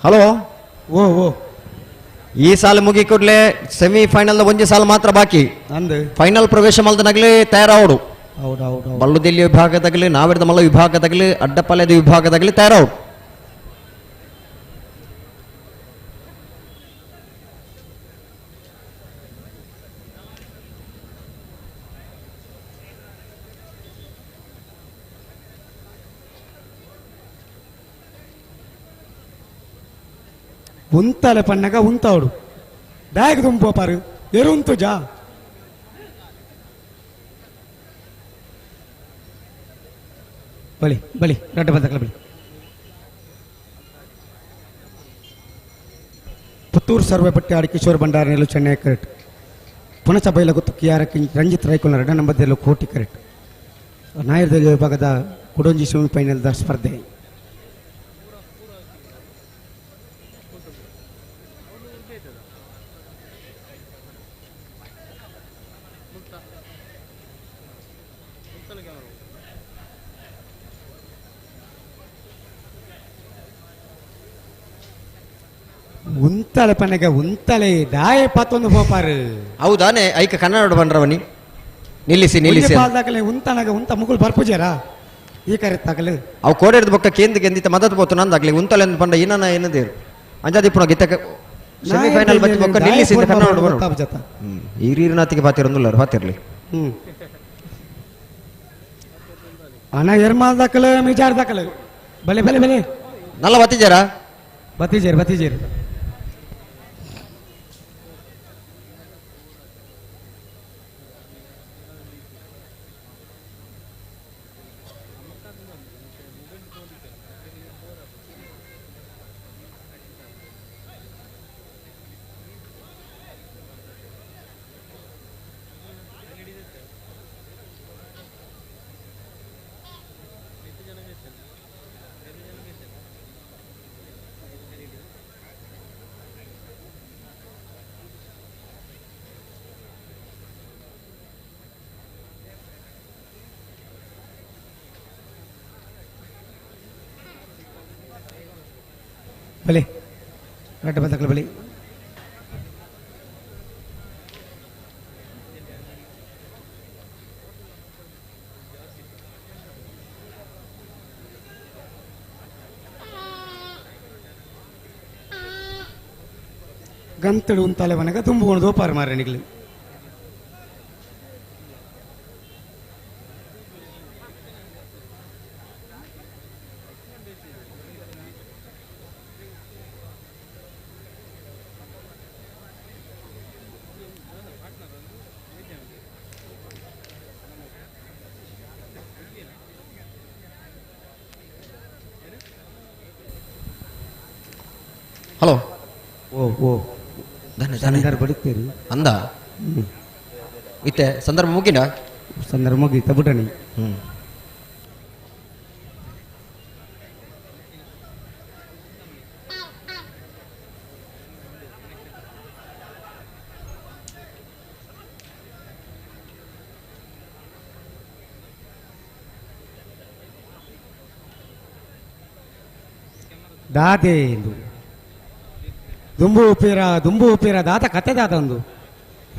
ಹಲೋ ಓ ಓ ಈ ಸಾಲ ಮುಗಿ ಕೂಡಲೇ ಸೆಮಿಫೈನಲ್ ಒಂಜಿ ಸಾಲ ಮಾತ್ರ ಬಾಕಿ ಅಂದು ಫೈನಲ್ ಪ್ರವೇಶ ಮಲ್ದನಾಗಲಿ ತಯಾರಾವಡು. ಹೌದು ಹೌದು. ಬಲ್ಲುದಿಲ್ಲಿ ವಿಭಾಗದಾಗಲಿ ನಾವಿರದ ಮಲ್ಲ ವಿಭಾಗದಾಗಲಿ ಅಡ್ಡಪಾಳ್ಯದ ವಿಭಾಗದಾಗಲಿ ತಯಾರಾವಡು. ಉಂತಾಲೆ ಪಣ್ಣಗ ಉಂತಾವಡು ಬ್ಯಾಗ್ ತುಂಬೋಪಾರು ಎರುಂತು ಜಾ ಬಲಿ ಬಲಿ ರಡ್ಡ ಬಂದಕಲ ಬಲಿ. ಪುತ್ತೂರು ಸರ್ವೆ ಪಟ್ಟಿ ಕಿಶೋರ್ ಭಂಡಾರ ನೆಲು ಚೆನ್ನೈ ಕರೆಕ್ಟ್ ಪುನಚ ಬೈಲಗುತ್ತು ಕಿಯಾರ ರಂಜಿತ್ ರೈಕುಲ ರಡ್ಡ ನಂಬರ್ ಕೋಟಿ ಕರೆಕ್ಟ್ ನಾಯರ್ದಲ್ಲಿ ವಿಭಾಗದ ಕುಡೊಂಜಿ ಸೆಮಿಫೈನಲ್ದ ಸ್ಪರ್ಧೆ. ಉಂತಲೆ ಪನಗ ಉಂತಲೆ ದಾಯ ಪಾತೊಂದು ಪೋಪಾರು ಹೌದಾನೆ ಐಕ ಕನ್ನಡ ಬಂಡ್ರವನಿ ನಿಲ್ಲಿಸಿ ನಿಲ್ಲಿಸಿ ಉಂತನಗ ಉಂತ ಮುಗುಲ್ ಬರ್ಪುಜಾರ ಈ ಕರೆ ತಗಲು ಅವು ಕೋಡೆಡ್ದ ಬೊಕ್ಕ ಕೇಂದ್ರ ಗೆಂದಿತ ಮದತ್ ಪೋತು ನಂದಾಗ್ಲಿ ಉಂತಲೆ ಅಂದ್ ಪಂಡ ಏನನ ಏನದೇರು ಅಂಜಾದಿಪ್ಪುನ ಗಿತ್ತ ಸೆಮಿಫೈನಲ್ ಬತ್ತಿ ಬೊಕ್ಕ ನಿಲ್ಲಿಸಿ ಕನ್ನಡ ಬರೋ ಈರೀರ್ನಾತಿಗೆ ಪಾತಿರೊಂದುಲ್ಲಾರ ಪಾತಿರ್ಲಿ. ಅಣ್ಣ ಎರ್ಮಾಲ್ ದಾಖಲೆ ಮಿಜಾರ್ ದಾಖಲೆ ಬಲೆ ಬಲೆ ಬಲೆ ನಲ್ಲ ಬತ್ತಿಜಾರ ಬತ್ತಿಜೇರು ಬತ್ತಿಜೇರು. ಬಲೆ ರಡ್ಡ ಬಂದಕಲ ಬಲೆ ಗಂತಡು ಉಂತಾಲೆ ಮನಗ ತುಂಬಿಕೊಂಡು ದೋಪಾರ ಮಾರ ನಿಗಲು. ಹಲೋ ಓ ಓ ಧನ್ಯ ಬಡಿತೀರಿ ಅಂದ ಇತ್ತೆ ಸಂದರ್ಭ ಮುಗಿನ ಸಂದರ್ಭ ಮುಗಿ ತಬುಟಣಿ. ದಾದೆ ದುಂಬು ಉಪೀರ ದುಂಬು ಉಪೀರ ದಾತ ಕತೆ ದಾತ ಒಂದು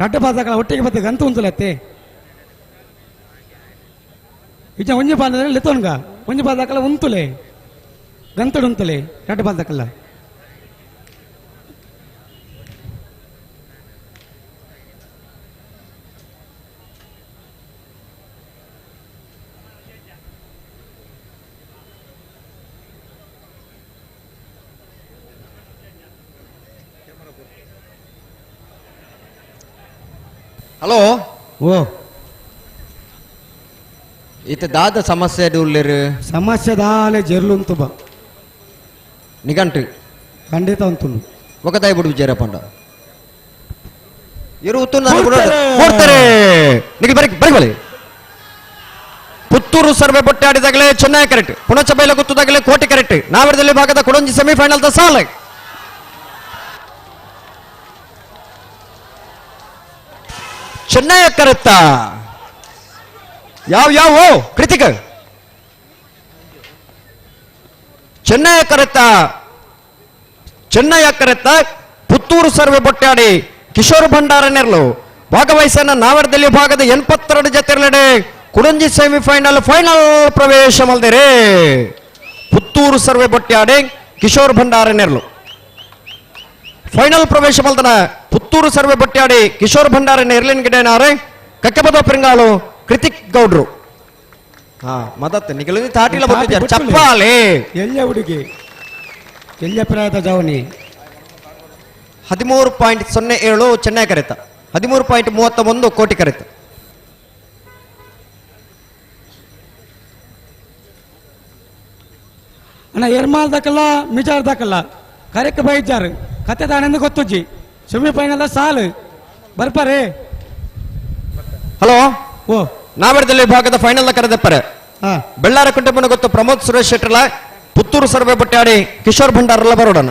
ರಡ್ಡ ಪಾದಗಳ ಒಟ್ಟಿಗೆ ಬತ್ತೆ ಗಂತು ಉಂತುಲತ್ತೆ ಇಜ್ಜ ಒಂಜಿ ಪಾದದಲ್ಲಿ ಲೆತ್ತೋನ್ಗ ಒಂಜಿ ಪಾದಕಲ ಉಂತುಲೆ ಗಂತಡು ಉಂತುಲೆ ರಡ್ಡ ಪಾದಕಲ್ಲ. ಹಲೋ ಓ ಇತ್ತ ದಾದ ಸಮಸ್ಯೆ ಉಳ್ಳೇರು ಸಮಸ್ಯೆ ದಾಲೆ ಜೆರ್ಲುಂತು ಬಾ ನಿಗಂಟು ಖಂಡಿತ ಉಂಟು ఒకతాయి బుడు విజయరపండ ಇರು ಕೊಡ್ತಾರೆ ನಿಖಿಲ್ ಬರಿ ಬರಿ ಬಲಿ ಪುತ್ತೂರು ಸರ್ವೆ ಬೊಟ್ಟಾಡಿದಾಗಲೇ ಚೆನ್ನೈ ಕರೆಕ್ಟ್ ಪುಣಚ ಬೈಲ ಗುತ್ತದಾಗಲೇ ಕೋಟೆ ಕರೆಕ್ಟ್ ನಾವರದಲ್ಲಿ ಭಾಗದ ಕೊಡಂಜಿ ಸೆಮಿಫೈನಲ್ the ಸಾಲ ಚೆನ್ನೈ ಕರೆಕ್ಟ ಯಾವ ಯಾವ ಕೃತಿಕ ಚೆನ್ನೈ ಕರೆಕ್ಟ ಚೆನ್ನೈ ಕರೆತ್ತ ಪುತ್ತೂರು ಸರ್ವೆ ಬೊಟ್ಟಾಡಿ ಕಿಶೋರ್ ಭಂಡಾರ ನೆರಳು ಭಾಗವಹಿಸನ ನಾವರದಲ್ಲಿ ಭಾಗದ 82 ಜತೆರಡೆ ಕುಡಂಜಿ ಸೆಮಿಫೈನಲ್ ಫೈನಲ್ ಪ್ರವೇಶ ಮಲ್ದಿರೆ ಪುತ್ತೂರು ಸರ್ವೆ ಬೊಟ್ಟಾಡಿ ಕಿಶೋರ್ ಭಂಡಾರ ನೆರಳು ಫೈನಲ್ ಪ್ರವೇಶ ಮಲ್ದನ ಪುತ್ತೂರು ಸರ್ವೆ ಬೊಟ್ಟಾಡಿ ಕಿಶೋರ್ ಭಂಡಾರ ನೆರಳಿನ ಗಿಡನಾರೆ ಕಕ್ಕೆಬದ ಪೆರಂಗಾಳು ಕೃತಿಕ್ ಗೌಡ್ರು. ಹಾ ಮದತ್ ನಿಗಲ ತಾಟಿಲ ಬತ್ತಿದ್ದಾರೆ ಚಪ್ಪಾಳೆ ಎಲ್ಲ ಹುಡುಗಿ ಎಲ್ಲ ಪ್ರಾಯದ ಜವನಿ. 13.07 ಚೆನ್ನೈ ಕರೆತ 13.31 ಕೋಟಿ ಕರೆತ. ಅಣ್ಣ ಎರ್ಮಾಲ್ ದಕ್ಕಲ್ಲ ಮಿಜಾರ್ ದಕ್ಕಲ್ಲ ಕರೆಕ್ಟ್ ಬೈಜಾರು ಕತೆ ತಾನೆಂದು ಗೊತ್ತುಜ್ಜಿ ಸೆಮಿಫೈನಲ್ ಸಾಲು ಬರ್ಪಾರೆ. ಹಲೋ ಓ ನಾವರದಲ್ಲಿ ಭಾಗದ ಫೈನಲ್ ಕರೆದಪ್ಪರೆ ಬೆಳ್ಳಾರ ಕುಂಟೆಮ್ಮನ ಗೊತ್ತು ಪ್ರಮೋದ್ ಸುರೇಶ್ ಶೆಟ್ಟರ್ಲ ಪುತ್ತೂರು ಸರ್ವೆ ಬೊಟ್ಟಾಡಿ ಕಿಶೋರ್ ಭಂಡಾರಲ್ಲ ಬರೋಡಣ.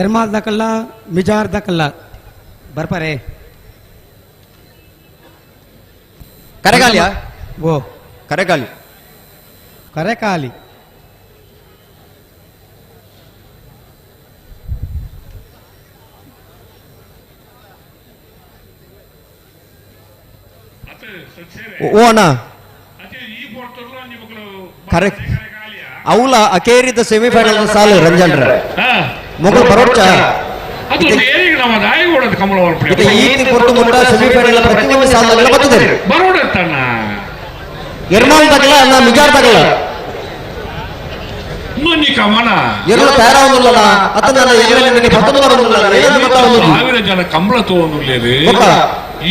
ಎರ್ಮಾಲ್ ದಕ್ಕಲ್ಲ ಮಿಜಾರ್ ದಕ್ಕಲ್ಲ ಬರ್ಪಾರೆ ಕರೆಗಾಲಿಯ ಓ ಕರೆಗಾಲಿ ಕರೆಕಾಲಿ ಓ ಅಣ್ಣ ಕರೆಕ್ಟ್ ಅವಲ ಅಕೇರಿದ ಸೆಮಿಫೈನಲ್ ಸಾಲು ರಂಜನ್ ಮೊಗಲ್ ಬರೋಚ್ಚ ಸೆಮಿಫೈನಲ್ ಪ್ರತಿಯೊಂದು ಸಾಲುಗಳ ಬರ್ತದೆ ಎರ್ಮಾಲ್ ತಗಲ ಅಣ್ಣ ಮಿಜಾರ್ ತಗಲ ಎಲ್ಲ ತಯಾರಾವೊಂದುಲ್ಲ ಅತನ ಸಾವಿರ ಜನ ಕಂಬಳ ತಗೊಂಡು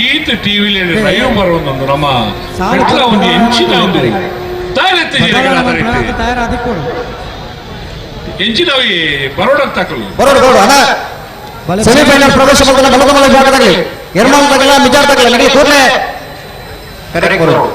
ಈತ ಟಿವಿ ಲೈವ್ ಬರೋದೊಂದು ನಮ್ಮ ಒಂದು ಹೆಂಚಿನ ಒಂದು ಸೆಮಿಫೈನಲ್ ಪ್ರವೇಶ ಬಲದ ಭಾಗದಲ್ಲಿ ಎರ್ಮಾಲ್ ತಗಲ ಮಿಜಾರ್ ತಗಲ ನಡಿ ಕೂಡಲೇ ಕರೆಕ್ಟ್ ಬರೋದು.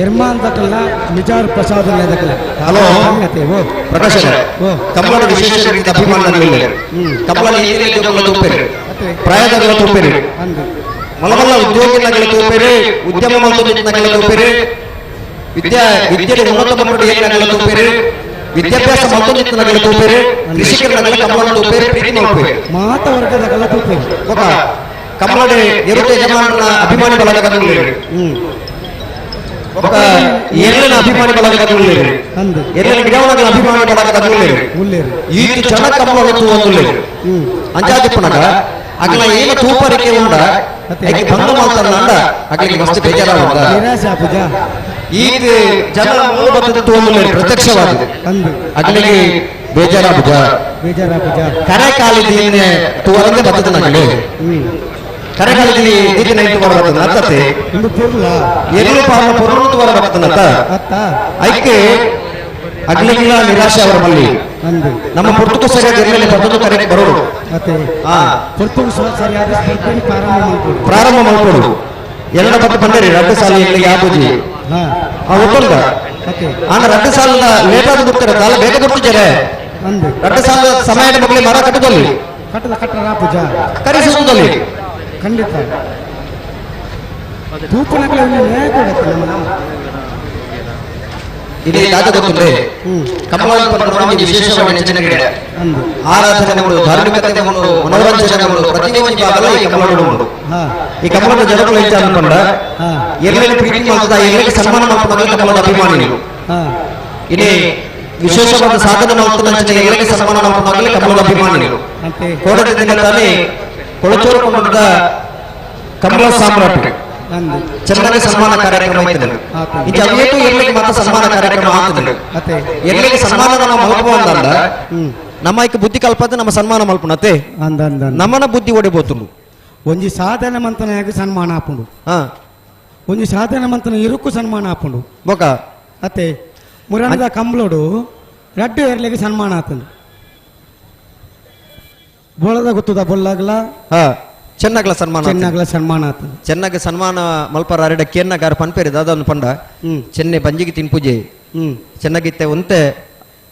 ಎರ್ಮಾನ್ ದಕಲ್ಲ ಮಿಜಾರ್ ಪ್ರಸಾದ್ ದಕಲ್ಲ. ಹಲೋ ಪ್ರಕಾಶ್, ಕಮಲದ ವಿಶೇಷ ರೀತಿಯ ಅಭಿಮಾನಿಗಳು ಕಮಲ ತೂಪೇರು, ಪ್ರಾಯದಗಳ ತೂಪೇರು, ಮಲಮಲ್ಲ ಉದ್ಯೋಗಿಗಳ ತೂಪೇರು, ಉದ್ಯಮ ತೂಪೇರು, ವಿದ್ಯಾ ವಿದ್ಯೆ ಉನ್ನತ ಮಟ್ಟದ ತೂಪೇರು, ವಿದ್ಯಾಭ್ಯಾಸ ಮತ್ತೊಂದು ತೂಪೇರು, ಕೃಷಿಕರ ಕಮಲ ತೂಪೇರು, ಪ್ರೀತಿ ಮಲ್ಪೇರು, ಮಾತ ವರ್ಗದ ತೂಪೇರು. ಕಮಲದ ಎರುತ ಯಜಮಾನನ ಅಭಿಮಾನಿ ಬಳಗದ ఒక ఎర్లన ಅಭಿಮಾನಿ ಬಳಗದ ಉಳ್ಳೇರು, ಎರ್ಲನ ಗಿಡವನಗಳ ಅಭಿಮಾನಿ ಬಳಗದ ಉಳ್ಳೇರು, ಈ ಜನ ಕಮಲ ತೂವಂದುಳ್ಳೇರು. ಅಂಚಾದಿಪ್ಪನಗ ಅಗಲ ಏನ ತೂಪರಿಕೆ ಉಂಡ ಐಕೆ ಭಂಗ ಮಲ್ತಂದ ಅಗಲಿಗೆ ಮಸ್ತ್ ಬೇಜಾರಾವಂದ. ಈ ಜನ ಮೂಲ ಬತ್ತದ ತೂವಂದುಳ್ಳೇರು ಪ್ರತ್ಯಕ್ಷವಾದ ಅಗಲಿಗೆ ಬೇಜಾರಾಪುಜ ಬೇಜಾರಾಪುಜ. ಕರೆ ಕಾಲಿದ್ದೀನಿ ತೂವರಂದೆ ಬತ್ತದನಗಲಿ ಕರೆಕಾಲದಲ್ಲಿ ದೀದಿನ ಇಟ್ಟು ಬರಬರ್ತದ ಅತ್ತತೆ ಎಲ್ಲೂ ಪಾಪ ಪೊರ್ಲು ಬರಬರ್ತನತ್ತ ಐಕೆ ಅಗ್ಲಿಗಿಲ್ಲ ನಿರಾಶೆ ಅವರ ಮಲ್ಲಿ. ನಮ್ಮ ಪೊರ್ತುಕು ಸರಿಯಾದ ಎಲ್ಲೆಲ್ಲಿ ಪದ್ಧತಿ ಕರೆಗೆ ಬರೋಡು ಪ್ರಾರಂಭ ಮಾಡ್ಕೊಡು. ಎಲ್ಲ ಪಕ್ಕ ಬಂದರೆ ರಡ್ಡು ಸಾಲ ಎಲ್ಲಿ ಯಾಬುಜಿ ಆ ಒತ್ತೊಂದ ಆನ ರಡ್ಡು ಸಾಲದ ಲೇಟ್ ಆದ ಬಿಡ್ತಾರೆ, ಸಾಲ ಬೇಗ ಬಿಡ್ತಿದ್ದಾರೆ. ರಡ್ಡು ಸಾಲದ ಸಮಯದ ಮಕ್ಕಳಿಗೆ ಮರ ಕಟ್ಟದಲ್ಲಿ ಕರೆಸುವುದಲ್ಲಿ ಖಂಡಿತ ಇಲ್ಲಿ ದಾದ ಗೊತ್ತುಂದ್ರೆ ಕಮಲ ವಿಶೇಷವಾಗಿ ನೆಚ್ಚಿನ ಗಿಡ. ಆರಾಧನೆ ಉಂಟು, ಧಾರ್ಮಿಕತೆ ಉಂಟು, ಮನೋರಂಜನೆ ಉಂಟು, ಪ್ರತಿಯೊಂದು ಭಾಗಲ ಈ ಕಮಲಗಳು ಉಂಟು. ಈ ಕಮಲದ ಜನಗಳು ಹೆಚ್ಚು ಅನ್ಕೊಂಡ ಎಲ್ಲೆಲ್ಲಿ ಪ್ರೀತಿ ಮಾಡ್ತದ, ಎಲ್ಲೆಲ್ಲಿ ಸನ್ಮಾನ ಮಾಡ್ಕೊಂಡ ಕಮಲದ ಅಭಿಮಾನಿಗಳು. ಇಲ್ಲಿ ವಿಶೇಷವಾದ ಸಾಧನೆ ಮಾಡ್ತಾನೆ ಎಲ್ಲೆಲ್ಲಿ ಸನ್ಮಾನ ಮಾಡ್ಕೊಂಡಾಗಲೇ ಕಮಲದ ಅಭಿಮಾನಿಗಳು. ಕೋಡದ ದಿನ ತಾನೇ ಕೊಳಚೂರು ಕೊಂಡದ ಕಮಲ ಸಾಮ್ರಾಟ್ ಚೆನ್ನಾಗಿ ಸನ್ಮಾನ ಕಾರ್ಯಕ್ರಮ ಆಯ್ತದೆ. ಇದು ಅವೇತು ಎಲ್ಲಿಗೆ ಮಾತ್ರ ಸನ್ಮಾನ ಕಾರ್ಯಕ್ರಮ ಆಗ್ತದೆ. ಎಲ್ಲಿಗೆ ಸನ್ಮಾನ ನಾವು ಮಲ್ಪೋ ಅಂದ ನಮ್ಮ ಐಕ ಬುದ್ಧಿ ಕಲ್ಪದ ನಮ್ಮ ಸನ್ಮಾನ ಮಲ್ಪನತೆ ನಮ್ಮನ ಬುದ್ಧಿ ಒಡೆಬೋತು. ಒಂಜಿ ಸಾಧನೆ ಮಂತನ ಸನ್ಮಾನ ಆಪುಂಡು, ಒಂಜಿ ಸಾಧನೆ ಮಂತನ ಇರುಕು ಸನ್ಮಾನ ಆಪುಂಡು. ಬೊಕ ಅತ್ತೆ ಮುರಾಣದ ಕಂಬ್ಲೋಡು ರಡ್ಡು ಎರ್ಲಿಗೆ ಸನ್ಮಾನ ಆತಂದು. ಬೋಳದ ಗೊತ್ತದ ಬೊಲ್ಲಾಗ್ಲ ಚೆನ್ನಾಗ್ಲ ಸನ್ಮಾನ, ಚೆನ್ನಾಗ್ಲ ಸನ್ಮಾನ ಆತ. ಚೆನ್ನಾಗಿ ಸನ್ಮಾನ ಮಲ್ಪರ ಅರೆಡ ಕೇರ್ನಗಾರ ಪನ್ಪೇರಿ ದಾದ ಒಂದು ಪಂಡ ಚೆನ್ನೆ ಬಂಜಿಗೆ ತಿನ್ಪೂಜೆ ಚೆನ್ನಾಗಿತ್ತೆ ಒಂತೆ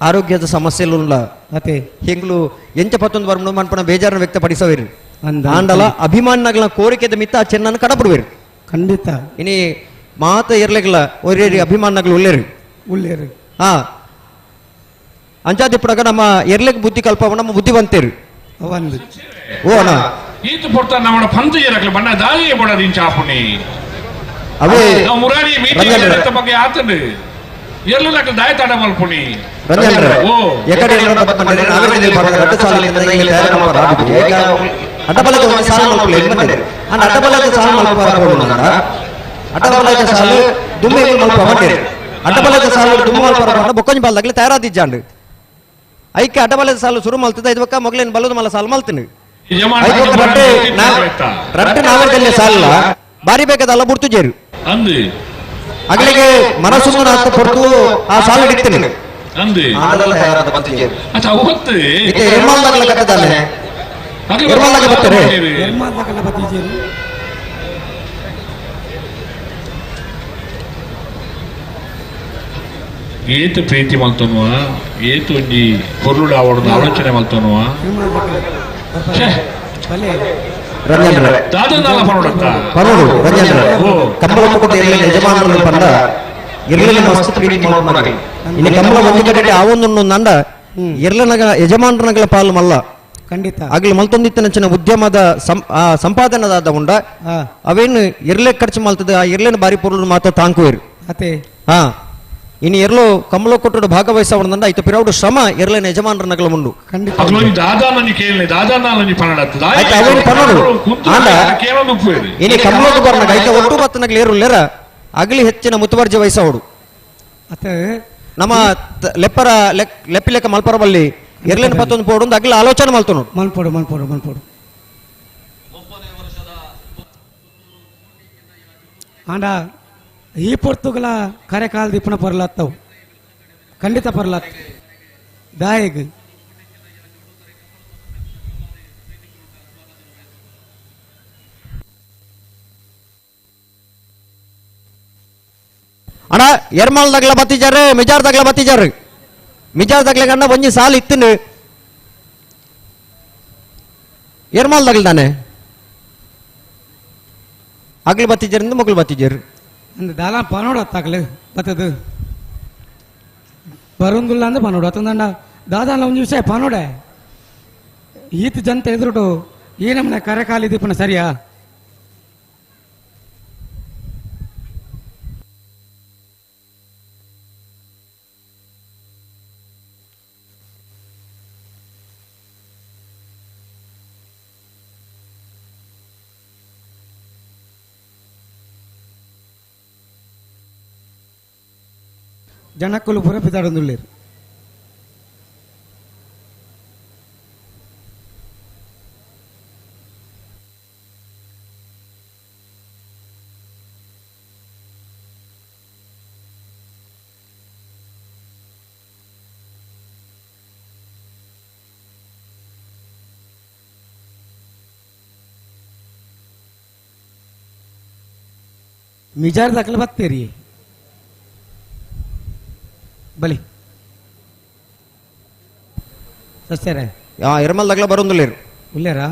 ಆರೋಗ್ಯದ ಸಮಸ್ಯೆಲುಲ್ಲ ಅತೆ ಹೆಂಗ್ಲು ಎಂಚ ಪತ್ತೊಂದು ಬರ್ಮು ಮನ್ಪನ ಬೇಜಾರನ್ನು ವ್ಯಕ್ತಪಡಿಸವೇರು. ಆಂಡಲ ಅಭಿಮಾನಿಗಳ ಕೋರಿಕೆದ ಮಿತ್ತ ಆ ಚೆನ್ನನ್ನು ಕಡಬಿಡುವೇರು ಖಂಡಿತ. ಇನಿ ಮಾತ ಇರ್ಲಿಲ್ಲ ಒರೇರಿ ಅಭಿಮಾನಿಗಳು ಉಳ್ಳೇರು ಉಳ್ಳೇರು. ಹಾ ಅಂಚಾದಿಪ್ಪಡಗ ನಮ್ಮ ಎರ್ಲಿಗೆ ಬುದ್ಧಿ ಕಲ್ಪ ನಮ್ಮ ಬುದ್ಧಿವಂತೇರು. ಓ ಅಣ್ಣ ಈತ ಪೊರ್ತ ನಮ್ಮ ಪಂತ ಜರಕ್ಲೆ ಬಣ್ಣ ದಾಳಿಯೇ ಬಡದು ಇಂಚಾಪುಣಿ ಅವೇ ಮುರಾರಿ ಮೀಟಿಂಗ್ ಬಗ್ಗೆ ಆತಂಡು ಎಲ್ಲೂ ಲಕ್ಕ ದಾಯ ತಡ ಮಲ್ಪುಣಿ ರಂಜನ್ ಓ ಎಕಡೆ ಎಲ್ಲರ ಬತ್ತಂಡೆ ನಾವೇ ಬರದ ರಡ್ಡು ಸಾಲಿನಿಂದ ಇಲ್ಲಿ ತಯಾರು ಮಲ್ಪರ ಅಡ್ಡಬಲದ ಒಂದು ಸಾಲು ಮಲ್ಪುಲೆ ಬಂದೆ ಅಂಡ್ ಅಡ್ಡಬಲದ ಸಾಲು ಮಲ್ಪರ ಕೊಡುನಂಡ ಅಡ್ಡಬಲದ ಸಾಲು ದುಮ್ಮೆ ಮಲ್ಪ ಬಂದೆ ಅಡ್ಡಬಲದ ಸಾಲು ದುಮ್ಮೆ ಮಲ್ಪರ ಬೊಕ್ಕೊಂಜಿ ಬಾಲ್ದಾಗಲೇ ತಯಾರಾದಿಜ್ಜಾಂಡು ಐಕೆ ಅಡ್ಡಬಲದ ಸಾಲು ಸುರು ಮಲ್ತದ ಇದಕ್ಕ ಮೊಗಲೇನು ಬಲದ ಮಲ್ಲ ಸಾಲು ಮಲ್ತೀನಿ ರಡ್ಡು ನಾವೇ ಸಾಲ ಬಾರಿ ಬೇಕಾದಲ್ಲ ಬುಡ್ತು ಜೇರು ಅಗಲಿಗೆ ಮನಸ್ಸು ಹೊರತು ಆ ಸಾಲ ಹಿಡಿತೇನೆ. ಏತು ಪ್ರೀತಿ ಮಲ್ತನುವ ಏತು ಒಂಜಿ ಪೊರ್ಲುಡು ಆವಡದ ಆಲೋಚನೆ ಮಲ್ತನುವ ಯಜಮಾನರನಗಳ ಪಾಲು ಮಲ್ಲ ಖಂಡಿತ ಆಗಲಿ ಮಲ್ತೊಂದಿತ್ತನಂಚಿನ ಉದ್ಯಮದ ಸಂಪಾದನದಾದ ಉಂಡ ಅವೇನು ಎರ್ಲೆ ಖರ್ಚು ಮಲ್ತದ ಆ ಎರ್ಲೆನ ಬಾರಿ ಪೊರ್ಲು ಮಾತ್ರ ತಾಂಕುವೇರು. ಹಾ ಇನ್ನು ಎರ್ಲು ಕಮಲ ಕೊಟ್ಟಡು ಭಾಗವಹಿಸವಣದಂಡ ಐತ ಪಿರೌಡು ಶ್ರಮ ಎರ್ಲೆನ ಯಜಮಾನರನಗಳ ಮುಂಡು ಇನಿ ಕಮಲದ ಬರ್ನಾಗ ಐತ ಒಟ್ಟು ಬತ್ತನಗಳ ಏರುಲ್ಲೇರ ಅಗಲಿ ಹೆಚ್ಚಿನ ಮುತುವರ್ಜಿ ವಹಿಸವಡು. ನಮ್ಮ ಲೆಪ್ಪರ ಲೆಪ್ಪಿ ಲೆಕ್ಕ ಮಲ್ಪರ ಬಲ್ಲಿ ಎರ್ಲೆನ ಪತ್ತೊಂದು ಪೋಡು ಅಗಲಿ ಆಲೋಚನೆ ಮಲ್ತನು ಮಲ್ಪೋಡು ಮಲ್ಪೋಡು ಮಲ್ಪೋಡು. ಆಂಡ ಈ ಪೊರ್ತುಗಳ ಕರೆಕಾಲ ದಿಪ್ಪನ ಪರ್ಲಾತ್ತವು ಖಂಡಿತ ಪರ್ಲಾತ್ ದಾಯಗ್ ಅಣ್ಣ ಎರ್ಮಾಲ್ ದಗ್ಲ ಬತ್ತಿಜಾರು ಮಿಜಾರ್ ದಗ್ಲ ಬತ್ತಿಜಾರು ಮಿಜಾರ್ ದಗ್ಲ ಅಣ್ಣ ಒಂಜಿ ಸಾಲ್ ಇತ್ತನು ಎರ್ಮಾಲ್ ದಗ್ಲ ತಾನೆ ಅಗ್ಲು ಬತ್ತಿಜಾರಿಂದ ಮಗಳು ಬತ್ತಿಜಾರು ಅಂದ ದಾಲ ಪನೋಡ ಅತ್ತಾಗಲು ಬತ್ತದು ಬರೋಂಗಿಲ್ಲ ಅಂದ್ರೆ ಪನೋಡು ಅತ್ತಂದಂಡ ದಾದಾನ ಒಂದು ವಿಷಯ ಪನೋಡೆ ಈತ ಜನತೆ ಎದುರುಟು ಈ ನಮ್ಮನೆ ಕರೆಕಾಲಿ ದೀಪನ ಸರಿಯಾ ಜನಕ್ಕಲು ಪೂರ ಪಿತಾಡೊಂದುಳ್ಳೇರು ಮಿಜಾರ್ ದಾಖಲೆ ಬತ್ತೀರಿ ಬಲಿ ಸಸ್ಯಾರ ಎರ್ಮಲ್ ದಗ್ಲ ಬರೋಂದುಲ್ಲೇರು ಉಲ್ಲೇರಾ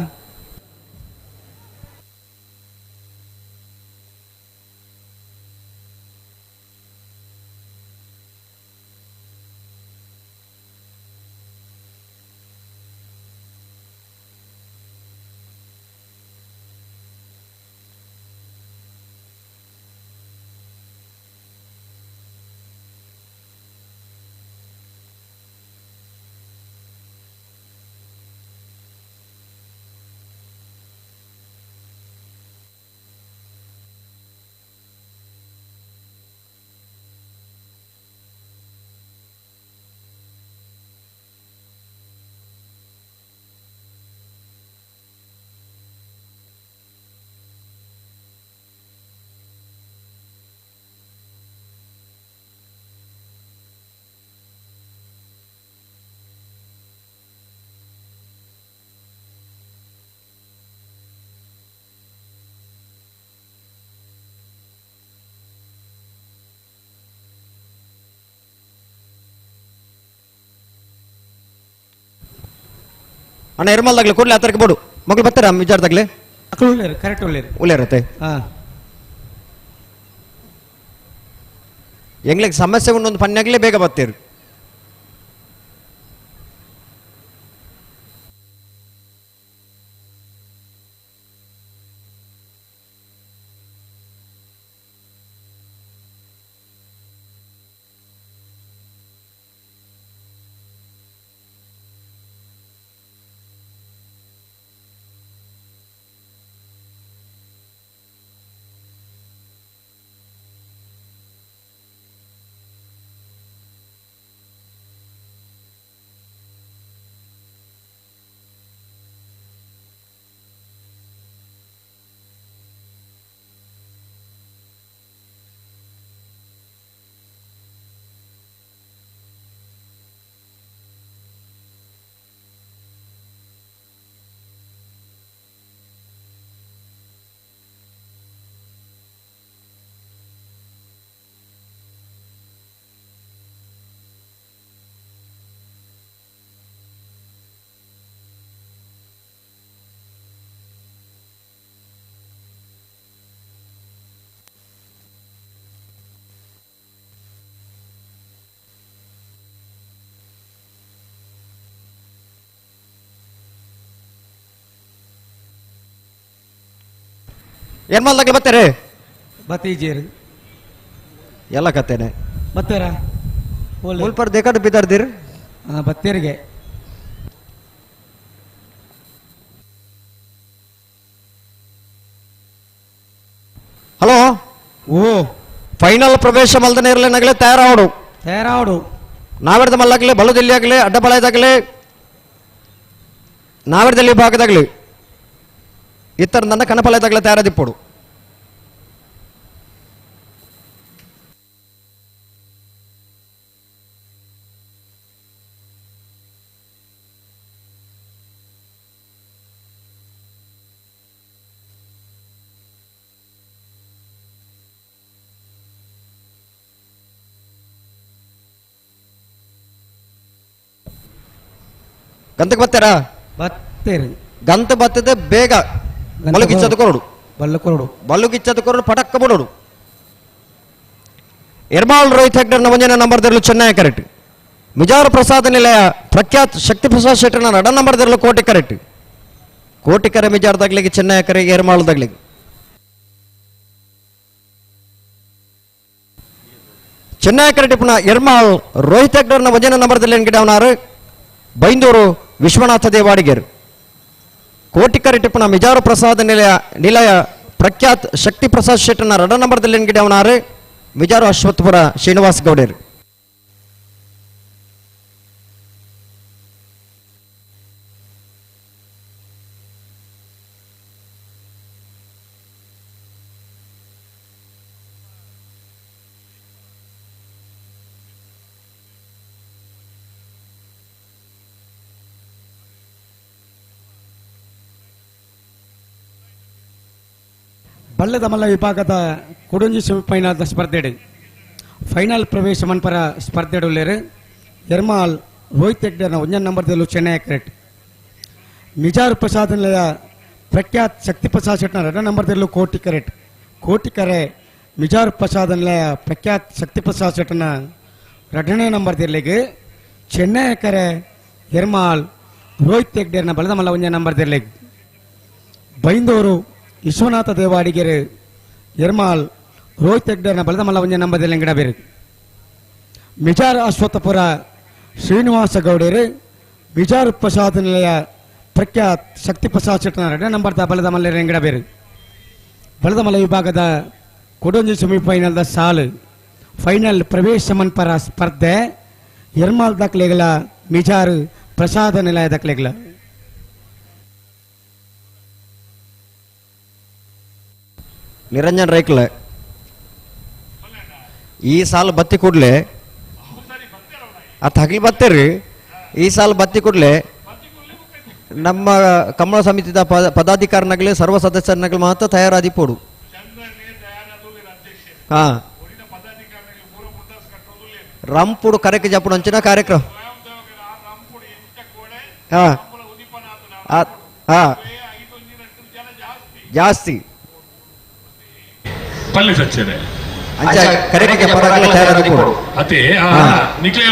ಅಣ್ಣ ಎರ್ಮಲ್ ದಾಗ್ಲೆ ಕೂಡಲೇ ಆತರಕ್ಕೆ ಬೋಡು ಮಗಳು ಬರ್ತಾರ ವಿಚಾರದಾಗ್ಲೆ ಉಳ್ಳೇರು ಕರೆಕ್ಟ್ ಉಳ್ಳೇರು ಉಳ್ಳೇರತ್ತೆ ಹಾಂ ಎಂಗ್ಲಿಗೆ ಸಮಸ್ಯೆ ಒಂದೊಂದು ಪನ್ಯಾಗ್ಲೇ ಬೇಗ ಬರ್ತೀರಿ ಎರ್ಮಲ್ ದಾಗ್ಲೆ ಬರ್ತಾರೆ ಬತ್ತೀಜೇರು ಎಲ್ಲ ಕತ್ತೇನೆ ಬತ್ತಾರ ಮುಲ್ಪರ್ ದೇಕಾಡು ಬಿದ್ದಾರ್ದಿರ್ ಹಾಂ ಬತ್ತೇರಿಗೆ ಹಲೋ ಓ ಫೈನಲ್ ಪ್ರವೇಶ ಮಲ್ದನೆ ಇರಲೇನಾಗಲೇ ತಯಾರಾವಡು ತಯಾರಾವಡು ನಾವೆಡ್ದ ಮಲ್ಲಾಗಲಿ ಬಲದಲ್ಲಿ ಆಗಲಿ ಅಡ್ಡಬಳದಾಗಲಿ ನಾವೆಡ್ದಲ್ಲಿ ಭಾಗದಾಗಲಿ ಇತ್ತರ ನನ್ನ ಕನಪಲದಾಗಲೇ ತಯಾರದಿಪ್ಪಡು ಗಂತಕ್ಕೆ ಬರ್ತಾರಾ? ಬತ್ತೇರಿ. ಗಂತ ಬತ್ತದೆ ಬೇಗ ಬಲ್ಲು ಕಿಚ್ಚದ ಕೊರಡು, ಬಲ್ಲು ಕೊರಡು, ಬಲ್ಲು ಕಿಚ್ಚದ ಕೊರಡು, ಪಟಕ್ಕ ಬಿಡೋಡು. ಎರ್ಮಾಳ್ ರೋಹಿತ್ ಹೆಗ್ಡರ್ನ ಒಂಜನೇ ನಂಬರ್ ದರ್ಲು ಚೆನ್ನೈ ಕರೆಕ್ಟ್. ಮಿಜಾರು ಪ್ರಸಾದ ನಿಲಯ ಪ್ರಖ್ಯಾತ್ ಶಕ್ತಿ ಪ್ರಸಾದ್ ಶೆಟ್ಟರ್ನ ರಡ ನಂಬರ್ ದರ್ಲು ಕೋಟಿ ಕರೆಕ್ಟ್. ಕೋಟಿಕರೆ ಮಿಜಾರ್ ದಗ್ಲಿಗೆ, ಚೆನ್ನೈ ಕರೆ ಎರ್ಮಾಳ್ ದಗ್ಲಿಗೆ. ಚೆನ್ನೈ ಕರೆಕ್ಟ್ ಪುನಃ ಎರ್ಮಾಳ್ ರೋಹಿತ್ ಹೆಗ್ಡರ್ನ ಒಂಜನೇ ನಂಬರ್ ದಲ್ಲಿ ಗಿಡವನಾರು ಬೈಂದೂರು ವಿಶ್ವನಾಥ ದೇವಾಡಿಗರು. ಕೋಟಿಕರೆ ಟಿಪ್ಪಣ ಮಿಜಾರು ಪ್ರಸಾದ ನಿಲಯ ನಿಲಯ ಪ್ರಖ್ಯಾತ್ ಶಕ್ತಿ ಪ್ರಸಾದ್ ಶೆಟ್ಟರ್ನ ರಡ ನಂಬರ್ ದಲ್ಲಿ ಗಿಡವನಾರು ಮಿಜಾರು ಅಶ್ವತ್ಥಪುರ ಶ್ರೀನಿವಾಸ ಗೌಡರು. ಬಲ್ಲದ ಮಲ್ಲ ವಿಭಾಗದ ಕೊಡೊಂಜಿ ಸೆಮಿಫೈನಲ್ ಸ್ಪರ್ಧೆಡು ಫೈನಲ್ ಪ್ರವೇಶ ಮನ್ಪರ ಸ್ಪರ್ಧೆಡುಲ್ಲೇರು ಎರ್ಮಾಲ್ ರೋಹಿತ್ ಹೆಗ್ಡೆನ ಒಂಜನ್ ನಂಬರ್ ದಲ್ಲೂ ಚೆನ್ನೈ ಕ್ರೆಟ್. ಮಿಜಾರು ಪ್ರಸಾದ್ ನಿಲಯ ಪ್ರಖ್ಯಾತ್ ಶಕ್ತಿ ಪ್ರಸಾದ್ ಶೆಟ್ನ ಎರಡನೇ ನಂಬರ್ ದಲ್ಲೂ ಕೋಟಿ ಕರೆಟ್. ಕೋಟಿಕರೆ ಮಿಜಾರು ಪ್ರಸಾದ್ ನಿಲಯ ಪ್ರಖ್ಯಾತ್ ಶಕ್ತಿ ಪ್ರಸಾದ್ ಶೆಟ್ನ ಎರಡನೇ ನಂಬರ್ ದಿರ್ಲಿಗೆ ಚೆನ್ನೈ ಕರೆ ಎರ್ಮಾಲ್ ರೋಹಿತ್ ಹೆಗ್ಡೆನ ಬಲದ ಮಲ್ಲ ಒಂಜನ್ ನಂಬರ್ ದಿರ್ಲಿಗೆ. ಬೈಂದೂರು ವಿಶ್ವನಾಥ ದೇವಾಡಿಗೆರೆ ಎರ್ಮಾಲ್ ರೋಹಿತ್ ಹೆಗ್ಡೆನ ಬಲದ ಮಲ್ಲ ಒಂಜೆ ನಂಬದಲ್ಲಿ ಗಿಡಬೇರು. ಮಿಜಾರ್ ಅಶ್ವತ್ಥಪುರ ಶ್ರೀನಿವಾಸ ಗೌಡರು ಮಿಜಾರು ಪ್ರಸಾದ್ ನಿಲಯ ಪ್ರಖ್ಯಾತ್ ಶಕ್ತಿ ಪ್ರಸಾದ್ ಶೆಟ್ಟನ ಎರಡನೇ ನಂಬರ್ದ ಬಲದ ಮಲ್ಲ ಗಿಡಬೇರು. ಬಲದ ಮಲ್ಲ ವಿಭಾಗದ ಕೊಡೊಂಜಿ ಸೆಮಿಫೈನಲ್ದ ಸಾಲು ಫೈನಲ್ ಪ್ರವೇಶ ಮನ್ಪರ ಸ್ಪರ್ಧೆ ಎರ್ಮಾಲ್ ದಾಖಲೆಗಳ ಮಿಜಾರು ಪ್ರಸಾದ ನಿಲಯ ದಾಖಲೆಗಳ. ನಿರಂಜನ್ ರೈಕ್ಲ ಈ ಸಾಲ ಬತ್ತಿ ಕೂಡಲೇ ಅತ್ ಹಗಲು ಬತ್ತೇರಿ. ಈ ಸಾಲ ಬತ್ತಿ ಕೂಡಲೇ ನಮ್ಮ ಕಮಲ ಸಮಿತಿದ ಪದಾಧಿಕಾರಿನಾಗಲಿ ಸರ್ವ ಸದಸ್ಯರನ್ನಾಗಲಿ ಮಾತ್ರ ತಯಾರಾದಿ ಪೋಡು. ಹಾ ರಂಪುಡು ಕರೆಕ್ ಜಪ್ಪುಡು ಅಂಚಿನ ಕಾರ್ಯಕ್ರಮ. ಹಾ ಹಾ ಜಾಸ್ತಿ ಪಲ್ಲೆ ಸಚ್ಚರೆ ಅಂಚ ಕರೆಕ್ಟ್ ಪರಗಲ ತಯಾರಾದಿ ಪೋಡು. ಅತೆ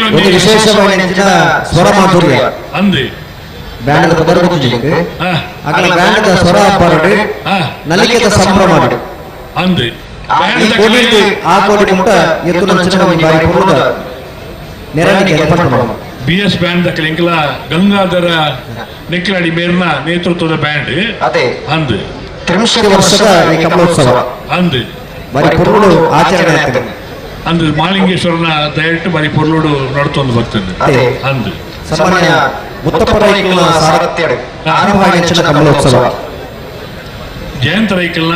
ಒಂದು ವಿಶೇಷವಾದ ಸ್ವರ ಮಾಧುರ್ಯ ಅಂದೆ ಬ್ಯಾಂಡ್ the ಪದರ ಗೊತ್ತಿದೆ. ಅಗಲ ಬ್ಯಾಂಡ್ the ಸ್ವರ ಪರಡು ನಲಿಕೆದ ಸಂಭ್ರಮ ಅಂದೆ ಈ ಕೋಡಿ ಆ ಕೋಡಿ ಮುಟ್ಟ ಎತ್ತು ನಂಚಿನ ಒಂದು ಬಾರಿ ಪೂರ್ಣದ ನೆರಳಿಗೆ ಪಟ್ಟಣ. B S band the ಕಲಿಂಕಲ Gangadhara ನೆಕ್ಲಾಡಿ ಮೇರ್ನ ನೇತೃತ್ವದ ಬ್ಯಾಂಡ್ ಅದೇ ಅಂದೆ 30 ವರ್ಷದ ಈ ಕಮಲೋತ್ಸವ ಅಂದೆ ಬಾರಿ ಪೊರ್ಲುಡು ಆಚರಣೆ ಆಗ್ತದೆ. ಅಂದು ಮಾಲಿಂಗೇಶ್ವರನ ದಯಟ್ಟು ಬಾರಿ ಪೊರ್ಲುಡು ನಡ್ತೊಂದು ಬರ್ತದೆ ಅಂದು ಸನ್ಮಾನ್ಯ ಮುತ್ತಪ್ಪ ರೈಕಲ್ನ ಸಾರಥ್ಯಡ್ ಆರಂಭ ಕಮಲೋತ್ಸವ. ಜಯಂತ ರೈಕಲ್ನ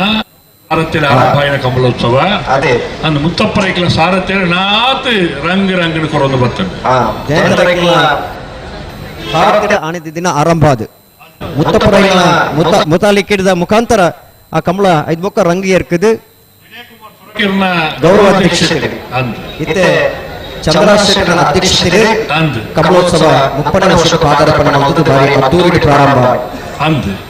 ಸಾರಥ್ಯದ ಆರಂಭ ಕಮಲೋತ್ಸವ ಅದೇ ಅಂದು ಮುತ್ತಪ್ಪ ರೈಕಲ್ನ ಸಾರಥ್ಯ ನಾತ್ ರಂಗ್ ರಂಗನ ಕೊರೊಂದು ಬರ್ತದೆ. ಜಯಂತ ರೈಕಲ್ನ ಸಾರಥ್ಯದ ಆಣಿದ ದಿನ ಆರಂಭ ಅದು ಮುತ್ತಪ್ಪ ರೈಕಲ್ನ ಮುತಾಲಿಕ್ಕಿದ ಮುಖಾಂತರ ಆ ಕಮಲ ಐದು ಬೊಕ್ಕ ರಂಗಿ ಏರ್ಕದು ಗೌರವ ಅಧ್ಯಕ್ಷತೆ ಇತ್ತೆ ಚಂದ್ರಶೇಖರನ ಅಧ್ಯಕ್ಷತೆ ಕಮಲೋತ್ಸವ 30ನೇ ವರ್ಷಕ್ಕೆ ಪಾದಾರ್ಪಣೆ ಮಾಡಿದ್ದು ಭಾರಿ ಅದ್ದೂರಿ ಪ್ರಾರಂಭ.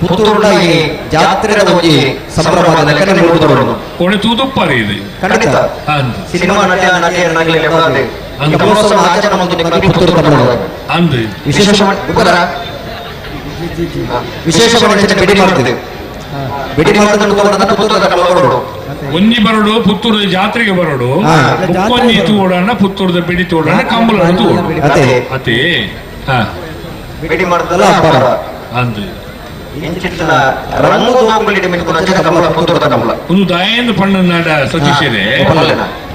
ಪುತ್ತೂರುನ ಈ ಜಾತ್ರೆದ ಒಂಜಿ ಸಂಭ್ರಮದ ಲೆಕ್ಕನೆ ಮೂಡುದವರು ಕೋಣೆ ತೂದುಪ್ಪಾರಿ ಇದೆ ಖಂಡಿತ ಸಿನಿಮಾ ನಟ ನಟಿಯರನ್ನಾಗಲಿ ಕಮಲೋತ್ಸವ ಆಚರಣೆ ಮಾಡಿದ್ದು ಪುತ್ತೂರು ಕಮಲ ವಿಶೇಷ ವಿಶೇಷವಾಗಿ ಬಿಡಿ ಮಾಡ್ತಿದೆ ಬಿಡಿ ಮಾಡ್ತದೆ. ಒಂಜಿ ಬರೋಡು ಪುತ್ತೂರು ಜಾತ್ರೆಗೆ ಬರೋಡು, ಬುಕ್ಕೊಂಜಿ ತೂಡೋಣ ಪುತ್ತೂರದ ಬಿಡಿ ತೋಡೋಣ ಕಂಬಳ ತೂಡು ಅದೇ ಬಿಡಿ ಮಾಡ್ದಲ್ಲ ಅಂದು ಒಂದು ದಯೆಂದು ಪಣ್ಣನಾಡ ಸತೀಶರೇ,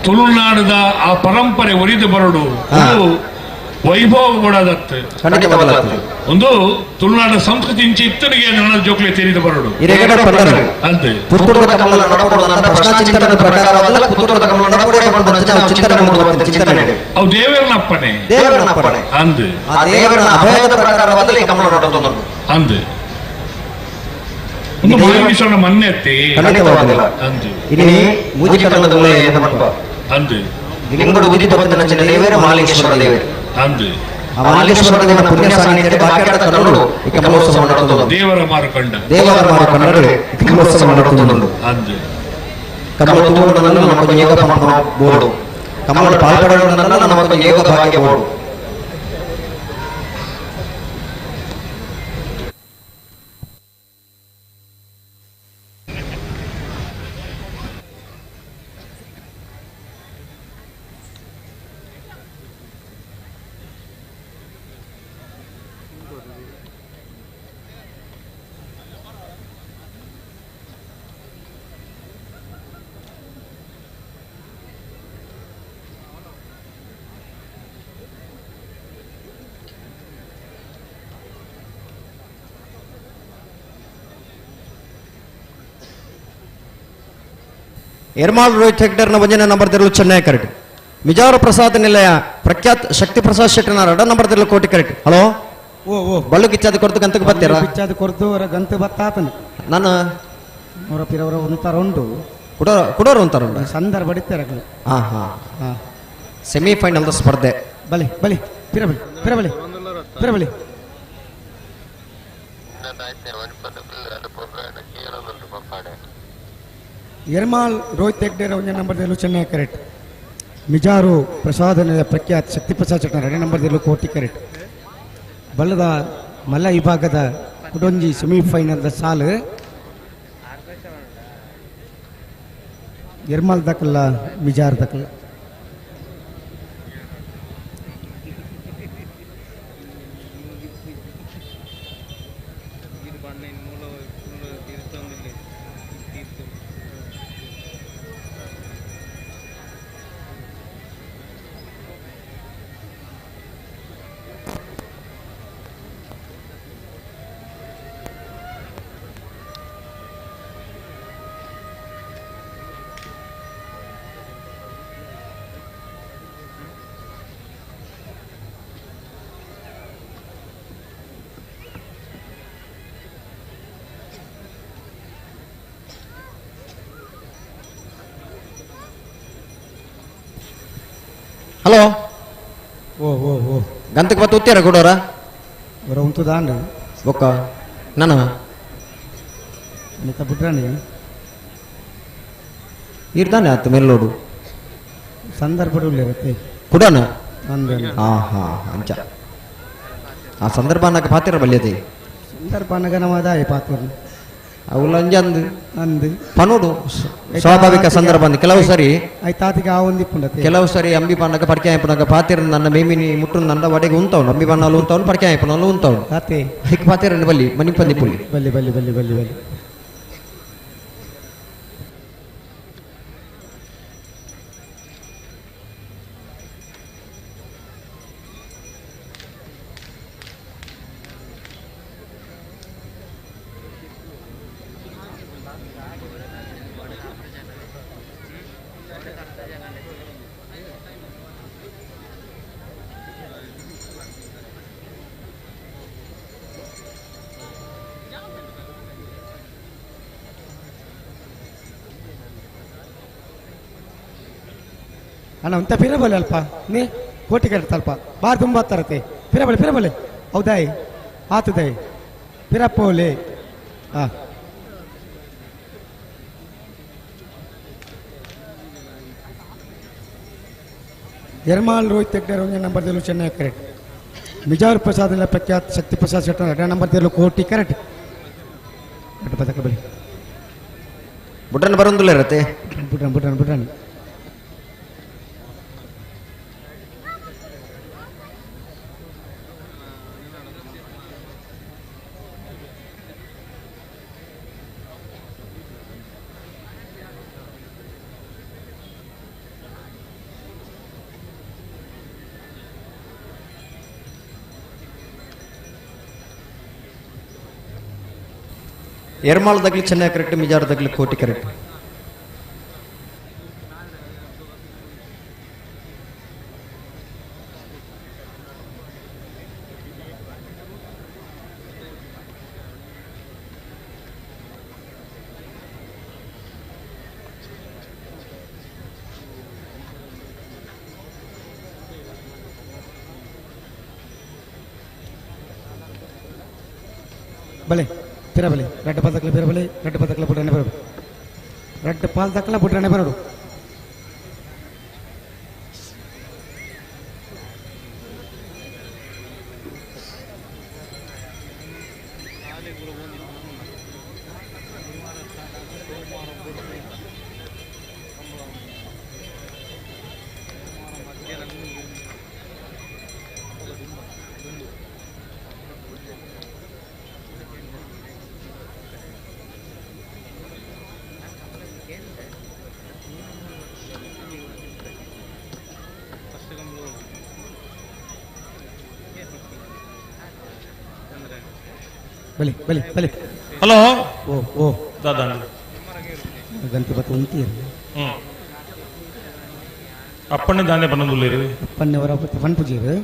ತುಳುನಾಡದ ಆ ಪರಂಪರೆ ಒರಿದು ಬರೋಡು ಒಂದು ವೈಭವ ಕೊಡದತ್ತು ಒಂದು ತುಳುನಾಡ ಸಂಸ್ಕೃತಿ ಇಂಚಿ ಇತ್ತನಿಗೆ ನನ್ನ ಜೋಕ್ಲೆ ತೇರಿದ ಬರೋಡು ಅಂತೆ. ಅವು ದೇವರನಪ್ಪನೆ ಅಂದು ಅಂದು ಒಂದು ಮಾಲಿಂಗೇಶ್ವರನ ಮನ್ನೆ ಎತ್ತಿ ಅಂದು ಅಂದು ಅಂದು. ಆ ಮಾಲಿಂಗೇಶ್ವರ ದೇವನ ಪುಣ್ಯ ಸಾನ್ನಿಧ್ಯದ ಬಾಕ್ಯಾರದ ಕನ್ನಡ ಈ ಕಮಲೋತ್ಸವ ನಡತುಂಡು. ದೇವರ ಮಾರುಕಂಡ ದೇವರ ಮಾರುಕಂಡರು ಈ ಕಮಲೋತ್ಸವ ನಡತುಂಡು. ಕಮಲ ತೂವೊಂಡನಲ್ಲ ನಮಗೊಂದು ಯೋಗ ಪಂಪನ ಬೋರ್ಡು, ಕಮಲ ಪಾಲ್ಪಡೋಣನಲ್ಲ ನಮಗೊಂದು ಯೋಗ ಭಾಗ್ಯ ಬೋರ್ಡು. ಎರ್ಮಾಲ್ ರೋಹಿತ್ ಹೆಗ್ಡರ್ನ ಒಂಜನೇ ನಂಬರ್ ತಿರುಳು ಚೆನ್ನೈ ಕರೆಕ್ಟ್. ಮಿಜಾರು ಪ್ರಸಾದ್ ನಿಲಯ ಪ್ರಖ್ಯಾತ್ ಶಕ್ತಿ ಪ್ರಸಾದ್ ಶೆಟ್ಟರ್ನ ಎರಡ ನಂಬರ್ ತಿರುಳು ಕೋಟಿ ಕರೆಕ್ಟ್. ಹಲೋ ಓ ಓ ಬಳ್ಳು ಕಿಚ್ಚಾದ ಕೊರತು ಗಂತಕ್ಕೆ ಬರ್ತೀರಾ? ಕಿಚ್ಚಾದ ಕೊರತು ಗಂತ ಬತ್ತಾತನ ನಾನು ಅವರ ಪಿರವರ ಒಂತಾರ ಉಂಟು ಕುಡೋರು ಅಂತಾರ ಉಂಟು ಸಂದರ್ಭ ಬಡಿತಾರೆ. ಹಾ ಹಾ ಸೆಮಿಫೈನಲ್ ಸ್ಪರ್ಧೆ. ಬಲಿ ಬಲಿ ಪಿರಬಲಿ ಪಿರಬಲಿ ಪಿರಬಲಿ. ಎರ್ಮಾಲ್ ರೋಹಿತ್ ಹೆಗ್ಡೆ ಒಂದೇ ನಂಬರ್ ದೇಲು ಚೆನ್ನೈ ಕರೆಕ್ಟ್. ಮಿಜಾರು ಪ್ರಸಾದ ಪ್ರಖ್ಯಾತ್ ಶಕ್ತಿ ಪ್ರಸಾದ್ ಚಟ್ನ ಎರಡನೇ ನಂಬರ್ ದೇಲು ಕೋಟಿ ಕರೆಕ್ಟ್. ಬಲ್ಲದ ಮಲ್ಲ ವಿಭಾಗದ ಕುಡೊಂಜಿ ಸೆಮಿಫೈನಲ್ ಸಾಲು ಎರ್ಮಾಲ್ ದಕಲ್ಲ ಮಿಜಾರ್ ದಕಲ್ಲ. ಹಲೋ ಓ ಓ ಓ ಗಂತಕ್ಕೆ ಬತ್ತು ಉತ್ತೀರ ಕೊಡೋರ ಬರ ಉಂಟು ದಾಂಡ ಬೊಕ್ಕ ನಾನು ಬಿಟ್ರಾಣಿ ಇರ್ತಾನೆ ಆತು ಮೇಲ್ನೋಡು ಸಂದರ್ಭ ಇರುತ್ತೆ ಕುಡೋಣ. ಹಾ ಹಾ ಅಂಚ ಆ ಸಂದರ್ಭ ಅನ್ನಕ್ಕೆ ಪಾತಿರ ಬಲ್ಯತೆ ಸಂದರ್ಭ ಅನ್ನಗ ನಮ್ಮದಾಯ ಪಾತ್ರ ಅವುಲ ಅಂಜ ಅಂದು ಅಂದು ಪನೋಡು ಸ್ವಾಭಾವಿಕ ಸಂದರ್ಭ ಅಂದು ಕೆಲವು ಸರಿ ಕೆಲವು ಸರಿ ಅಂಬಿ ಪನ್ನಕ ಪಡ್ಕೆ ಆಯ್ಪನಕ ಪಾತಿರ ನನ್ನ ಮೇಮಿನಿ ಮುಟ್ಟು ನನ್ನ ವಡೆಗೆ ಉಂತವನು ಅಂಬಿ ಬಣ್ಣಲು ಉಂತವನು ಪಡ್ಕೆ ಆಯ್ಪನಲ್ಲು ಉಂತವನು ಹಿಕ್ ಪಾತಿರ ಬಲ್ಲಿ ಮನಿ ಪಂದಿ ಪುಲ್ಲಿ ಬಲ್ಲಿ ಬಲ್ಲಿ ಬಲ್ಲಿ ಬಲ್ಲಿ ಬಲ್ಲಿ. ಅಣ್ಣ ಅಂತ ಪಿರಬಲೆ ಅಲ್ಪ ನೀ ಕೋಟಿ ಕರೆಕ್ಟ್ ಅಲ್ಪ ಬಾರ್ ತುಂಬ ತರತೆ ಪಿರಬಲೆ ಪಿರಬಲೆ ಹೌದಾಯ್ ಆತದಾಯ್ ಪಿರಪ್ಪೋಲೆ. ಹಾಂ ಎರ್ಮಾಲ್ ರೋಹಿತ್ ಹೆಗ್ಡೆ ಒಂದೇ ನಂಬರ್ ದೇಲು ಚೆನ್ನೈ ಕರೆಕ್ಟ್. ಮಿಜಾರ್ ಪ್ರಸಾದ್ ಪ್ರಖ್ಯಾತ್ ಶಕ್ತಿ ಪ್ರಸಾದ್ ಶೆಟ್ಟರ್ ಎರಡನೇ ನಂಬರ್ ದೇಲು ಕೋಟಿ ಕರೆಕ್ಟ್. ಪದಕ ಬಲಿ ಬುಡ್ರನ್ ಬರೋದಿಲ್ಲ ಇರತ್ತೆ ಬುಡ್ರನ್ ಬುಡ್ರನ್ ಬುಡ್ರನ್. Ermal ತಗಲಿ Chennaya correct, Mijar ತಗಲಿ Koti correct. ಬಲೆ ಪಿರ ಬಲೆ ರಡ್ಡ ಪಾಲ್ ದಕ್ಕಲ ಪಿರ ಬಲೆ ರಡ್ಡ ಪಾಲ್ ದಕ್ಕಲ ಪುಟ್ರನೆ ಬರೋಡು ರಡ್ಡ ಪಾಲ್ ದಕ್ಕಲ ಪುಟ್ರನೆ ಬರೋಡು ಬಲೆ ಬಲೆ ಬಲೆ ಹಲೋ ಓ ಓ ದಾದಾ ಗಂಟೆ ಬತ್ತು ಉಂತೀರಿ ಅಪ್ಪಣ್ಣೆ ದಾನೆ ಬನ್ನದುಲ್ಲೇರಿ ಅಪ್ಪಣ್ಣೆ ವರ ಪನ್ಪುಜೀರು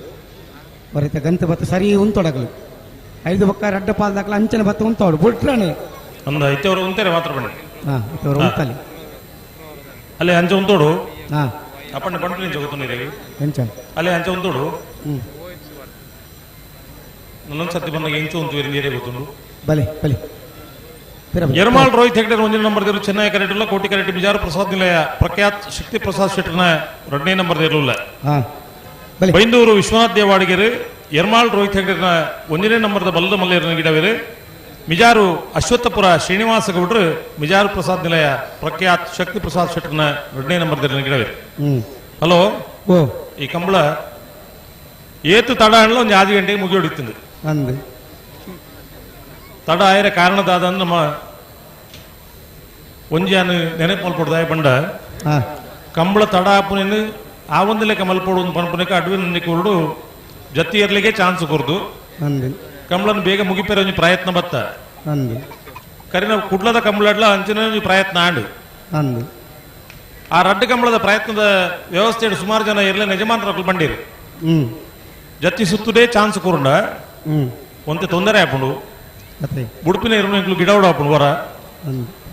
ವರಿತ ಗಂತೆ ಬತ್ತು ಸರಿ ಉಂತೊಡಗಲು ಐದು ಬಕ್ಕ ರಡ್ಡ ಪಾಲ್ ದಾಖಲ ಅಂಚನೆ ಬತ್ತು ಉಂತೋಡು ಬುಟ್ರಾನೆ ಅಂದ ಇತ್ತವರು ಉಂತೇರೆ ಮಾತ್ರ ಬಣ್ಣ ಹಾಂ ಇತ್ತವರು ಉಂತಲಿ ಅಲ್ಲೇ ಅಂಚೆ ಉಂತೋಡು ಹಾಂ ಅಪ್ಪಣ್ಣೆ ಬಂಟು ನಿಂಚ ಗೊತ್ತುಂದಿರಿ ಎಂಚ ಅಲ್ಲೇ ಅಂಚೆ ಉಂತೋಡು ನನ್ನೊಂದು ಸತಿ ಬಂದಾಗ ಎಂಚು ಉಂತು ನೀರೇ ಗೊತ್ತುಂಡು ಬಲೆ ಬಲೆ ಯರ್ಮಾಳ್ ರೋಹಿತ್ ಹೆಗ್ಡೆ ಒಂದನೇ ನಂಬರ್ ದೇರು ಚೆನ್ನೈ ಕರೆಕ್ಟ್ ಕೋಟಿ ಕರೆಕ್ಟ್ ಬಿಜಾರು ಪ್ರಸಾದ್ ನಿಲಯ ಪ್ರಖ್ಯಾತ್ ಶಕ್ತಿ ಪ್ರಸಾದ್ ಶೆಟ್ಟರ್ನ ಎರಡನೇ ನಂಬರ್ ದೇರುಲ್ಲ ಬೈಂದೂರು ವಿಶ್ವನಾಥ್ ದೇವಾಡಿಗೆರು ಯರ್ಮಾಳ್ ರೋಹಿತ್ ಹೆಗ್ಡೆನ ಒಂದನೇ ನಂಬರ್ದ ಬಲ್ಲದ ಮಲ್ಲೇರನ ಗಿಡವೇರು ಮಿಜಾರು ಅಶ್ವತ್ಥಪುರ ಶ್ರೀನಿವಾಸ ಗೌಡ್ರು ಮಿಜಾರು ಪ್ರಸಾದ್ ನಿಲಯ ಪ್ರಖ್ಯಾತ್ ಶಕ್ತಿ ಪ್ರಸಾದ್ ಶೆಟ್ಟರ್ನ ಎರಡನೇ ನಂಬರ್ ದೇರನ ಗಿಡವೇರು. ಹಲೋ ಈ ಕಂಬಳ ಏತು ತಡ ಹಣ್ಣು ಒಂದು 5 ಗಂಟೆಗೆ ಮುಗಿಯೊಡಿತ್ತು ಅಂದು ತಡ ಆಯರ ಕಾರಣದಾದ ನಮ್ಮ ಒಂಜಿಯಾನು ನೆನಪು ಮಲ್ಪೊಡ್ದಾಯ ಬಂಡ ಕಂಬಳ ತಡ ಆಪುನೇನು ಆ ಒಂದು ಲೆಕ್ಕ ಮಲ್ಪೊಡು ಒಂದು ಪನ್ಪುನಕ್ಕೆ ಅಡ್ವಿನ ಕೊರಡು ಜತ್ತಿಯರ್ಲಿಗೆ ಚಾನ್ಸ್ ಕೊರ್ದು ಕಂಬಳನ್ನು ಬೇಗ ಮುಗಿಪೇರ ಒಂಜಿ ಪ್ರಯತ್ನ ಬತ್ತ ಕರಿನ ಕುಡ್ಲದ ಕಂಬಳಡ್ಲ ಅಂಚಿನ ಒಂಜಿ ಪ್ರಯತ್ನ ಆಂಡು ಆ ರಡ್ಡು ಕಂಬಳದ ಪ್ರಯತ್ನದ ವ್ಯವಸ್ಥೆ ಸುಮಾರು ಜನ ಇರಲಿ ಯಜಮಾನರು ಬಂಡಿರು ಜತ್ತಿ ಸುತ್ತುದೇ ಚಾನ್ಸ್ ಕೊರುಂಡ ಒಂತೆ ತೊಂದರೆ ಆಪುಂಡು ಉಡುಪಿನ ಇರು ಗಿಡ ಆಪುಂಡು ವರ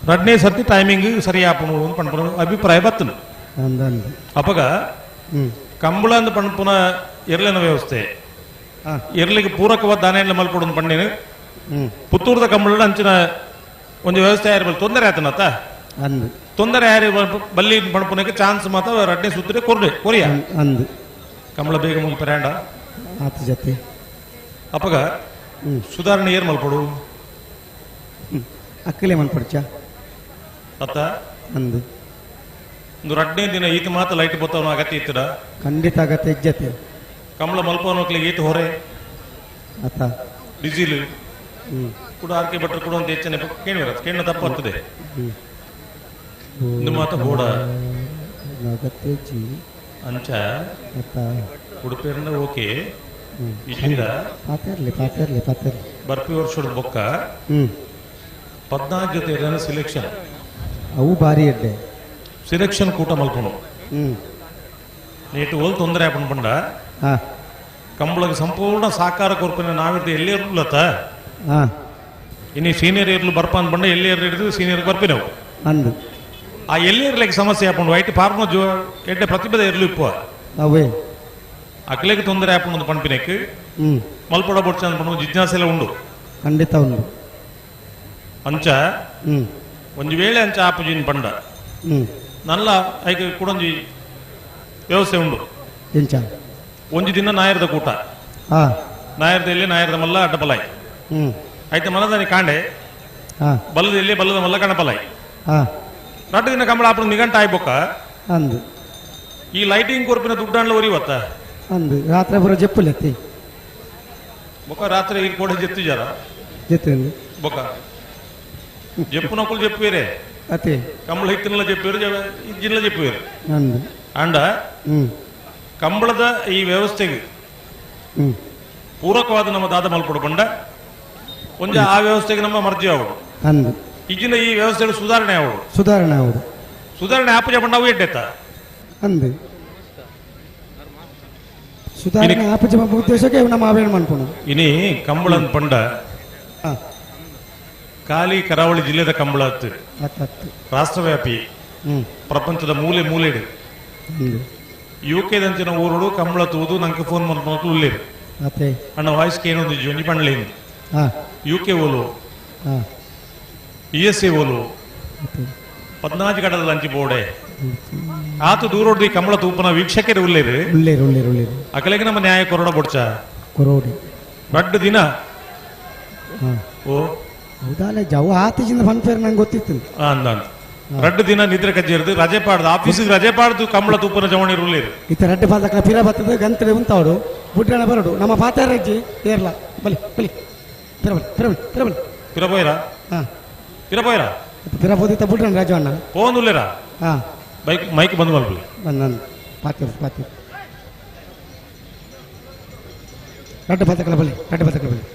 ರಡ್ನೇ ಸರ್ತಿ ಟೈಮಿಂಗ್ ಸರಿ ಆಪುಂಡು ಅಂತ ಪನ್ಪುನ ಅಭಿಪ್ರಾಯ ಬತ್ತನು. ಅಪಗ ಕಂಬಳ ಅಂದ್ ಪನ್ಪುನ ಎರ್ಲೆನ ವ್ಯವಸ್ಥೆ ಎರ್ಲಿಗೆ ಪೂರಕವಾದ ದಾನ ಮಲ್ಪೊಡು ಪಂಡೇನು ಪುತ್ತೂರದ ಕಂಬಳ ಅಂಚಿನ ಒಂದು ವ್ಯವಸ್ಥೆ ಯಾರು ತೊಂದರೆ ಆತನತ್ತ ತೊಂದರೆ ಯಾರು ಬಲ್ಲಿ ಪನ್ಪುನಕ್ಕೆ ಚಾನ್ಸ್ ಮಾತ್ರ ರಡ್ನೇ ಸುತ್ತಲೇ ಕೊರ್ಡೆ ಕೊರಿಯ ಕಂಬಳ ಬೇಗ ಮುಗಿ ಪರ್ಯಾಂಡ ಜೊತೆ ಅಪಗ ಸುಧಾರಣೆ ಏರ್ ಮಲ್ಪೊಡು ಅಕ್ಕಲೆ ಮಲ್ಪಡ್ಚ ಅತ್ತ ಅಂದು ಒಂದು ರಡ್ನೇ ದಿನ ಈತ ಮಾತ್ರ ಲೈಟ್ ಬತ್ತವನ ಅಗತ್ಯ ಇತ್ತದ ಖಂಡಿತ ಅಗತ್ಯ ಇಜ್ಜತೆ ಕಂಬಳ ಮಲ್ಪವನಕ್ಲಿಗೆ ಈತ ಹೊರೆ ಅತ್ತ ಡೀಸೆಲ್ ಕೂಡ ಆರ್ ಕೆ ಭಟ್ರು ಕೂಡ ಅಂತ ಹೆಚ್ಚನೆ ಕೇಳಿರ ಕೇಳ ತಪ್ಪು ಆಗ್ತದೆ ಒಂದು ಮಾತ ಬೋಡ ಅಗತ್ಯ ಇಜ್ಜಿ ಅಂಚ ಅತ್ತ ಉಡುಪಿಯರಿಂದ ಓಕೆ ಇಲ್ಲಿಂದ ಪಾತೆರ್ಲಿ ಪಾತೆರ್ಲಿ ಪಾತೆರ್ಲಿ ಬರ್ಪಿ ವರ್ಷದ ಬೊಕ್ಕ 14 ಜೊತೆ ಸೆಲೆಕ್ಷನ್ ಅವು ಭಾರಿ ಎಡ್ಡೆ ಸೆಲೆಕ್ಷನ್ ಕೂಟ ಮಲ್ಪುನು ನೇಟು ಓಲ್ ತೊಂದರೆ ಆಪುಂಡು ಪಂಡ ಕಂಬಳಗೆ ಸಂಪೂರ್ಣ ಸಾಕಾರ ಕೊರ್ಪಿನ ನಾವಿರ್ದು ಎಲ್ಲಿ ಇರ್ಲತ್ತ ಇನ್ನು ಸೀನಿಯರ್ ಇರ್ಲು ಬರ್ಪ ಅಂದ್ ಬಂಡ ಎಲ್ಲಿ ಹಿಡಿದು ಸೀನಿಯರ್ ಬರ್ಪಿನವು ಅಂದು ಆ ಎಲ್ಲಿ ಇರ್ಲಿಕ್ಕೆ ಸಮಸ್ಯೆ ಆಪುಂಡು ಐಟ್ ಫಾರ್ಮ ಜೋ ಎಡ್ಡೆ ಪ್ರತಿಭೆ ಇರ್ಲು ಇಪ್ಪ ಅವೇ ಅಕ್ಲೆಗೆ ತೊಂದರೆ ಆಪುಂಡು ಪಂಪಿನಕ್ಕೆ ಮಲ್ಪಡ ಬೊಡ್ಚ ಅಂದ್ಪಂಡು ಜಿಜ್ಞಾಸೆಲ್ಲ ಉಂಡು ಖಂಡಿತ ಉಂಡು ಅಂಚ ಒಂಜಿ ವೇಳೆ ಅಂಚ ಆಪುಜಿನ್ ಪಂಡ ನಲ್ಲ ಐಕ್ ಕುಡೊಂಜಿ ವ್ಯವಸ್ಥೆ ಉಂಡು ಎಂಚ ಒಂಜಿ ದಿನ ನಾಯರದ ಕೂಟ ನಾಯರದ ಎಲ್ಲಿ ನಾಯರದ ಮಲ್ಲ ಅಡ್ಡ ಬಲಾಯ್ ಆಯ್ತು ಮನದಾನಿ ಕಾಂಡೆ ಬಲ್ಲದ ಎಲ್ಲಿ ಬಲ್ಲದ ಮಲ್ಲ ಕಣಪಲಾಯ್ ರಡ್ಡು ದಿನ ಕಂಬಳ ಆಪುನ ನಿಗಂಟ ಆಯ್ಬೊಕ್ಕ ಅಂದು ಈ ಲೈಟಿಂಗ್ ಕೊರ್ಪಿನ ದುಡ್ಡಾಂಡ್ಲ ಒರಿವತ್ತ ಅಂದು ರಾತ್ರಿ ಬರೋ ಜೆಪ್ಪುಲೆತ್ತಿ ಬೊಕ್ಕ ರಾತ್ರಿ ಈ ಕೋಡೆ ಜೆತ್ತು ಜರ ಜೆತ್ತು ಬೊಕ್ಕ ಜೆಪ್ಪುನಕುಲು ಜೆಪ್ಪುವೇರೆ ಅತೆ ಕಂಬಳ ಹಿತ್ತಿನಲ್ಲ ಜೆಪ್ಪುವೇರು ಇಜ್ಜಿನಲ್ಲ ಜೆಪ್ಪುವೇರು ಅಂದು ಅಂಡ ಕಂಬಳದ ಈ ವ್ಯವಸ್ಥೆಗೆ ಪೂರಕವಾದ ನಮ್ಮ ದಾದ ಮಲ್ಪಡು ಬಂಡ ಒಂಜ ಆ ವ್ಯವಸ್ಥೆಗೆ ನಮ್ಮ ಮರ್ಜಿ ಆವಡು ಅಂದು ಇಜ್ಜಿನ ಈ ವ್ಯವಸ್ಥೆ ಸುಧಾರಣೆ ಆವಡು ಸುಧಾರಣೆ ಆವಡು ಸುಧಾರಣೆ ಆಪುಜ ಬಂಡ ಅವು ಎಡ್ಡೆತ್ತ ಅಂದು ಸುಧಾರಣೆ ಆಪುಜ ಉದ್ದೇಶಕ್ಕೆ ನಮ್ಮ ಅವೇನು ಮನ್ಪುನು ಇನಿ ಕಂಬಳನ್ ಪಂಡ ಖಾಲಿ ಕರಾವಳಿ ಜಿಲ್ಲೆದ ಕಂಬಳ ಅತ್ತು ರಾಷ್ಟ್ರವ್ಯಾಪಿ ಪ್ರಪಂಚದ ಮೂಲೆ ಮೂಲೆಡು ಯುಕೆ ದಂಚಿನ ಊರುಡು ಕಂಬಳ ತೂದು ನಂಗೆ ಫೋನ್ ಮಲ್ಪನಕ್ಲು ಉಲ್ಲೇರು ಅಣ್ಣ ವಾಯ್ಸ್ ಕೇನೊಂದು ಒಂಜಿ ಪಂಡ್ಲೇನು ಯುಕೆ ಓಲು ESA ಓಲು 14 ಗಡದ ಲಂಚಿ ಬೋಡೆ ಆತು ದೂರೋಡ್ದು ಕಮಲ ತೂಪನ ವೀಕ್ಷಕರು ಉಲ್ಲೇರು ಉಲ್ಲೇರು ಉಲ್ಲೇರು ಉಲ್ಲೇರು ಅಕಲೆಗೆ ನಮ್ಮ ನ್ಯಾಯ ಕೊರಡ ಬೊಡ್ಚ ಕೊರೋಡಿ ದೊಡ್ಡ ದಿನ ಓ ಹೌದಲ್ಲ ಜಾವು ಆತಿಜಿಂದ ಬಂದ್ಪೇರು ನಂಗೆ ಗೊತ್ತಿತ್ತು ಅಂದ ರಡ್ಡು ದಿನ ನಿದ್ರೆ ಕಜ್ಜಿರ್ದು ರಜೆ ಪಾಡ್ದು ಆಫೀಸಿಗೆ ರಜೆ ಪಾಡ್ದು ಕಮಲ ತೂಪನ ಜವಣಿ ಉಲ್ಲೇರು ಇತ್ತ ರಡ್ಡು ಪಾದಕ ಪಿರ ಬರ್ತದೆ ಗಂತಲೆ ಉಂತಾವಡು ಬುಡ್ರಣ ಬರಡು ನಮ್ಮ ಪಾತಾರಜ್ಜಿ ಏರ್ಲ ಬಲಿ ಬಲಿ ಪಿರಬಲಿ ಪಿರಬಲಿ ಪಿರಬಲಿ ಪಿರಬೋಯ್ರಾ ಹಾಂ ಪಿರಬೋಯ್ರಾ ಪಿರಬೋದಿತ್ತ ಬುಡ್ರಣ ರಾಜು ಅಣ್ಣ ಫೋನ್ ಉಲ್ಲೇರಾ ಹಾಂ ಬೈಕ್ ಮೈಕ್ ಬಂದ್ ಮಲ್ಪಲಿ ಬಂದ ಪಾತಿರು ಪಾತಿರು ರಡ್ಡು ಪಾತಕಲ ಬಲಿ ರಡ್ಡು ಪಾತಕಲ ಬಲಿ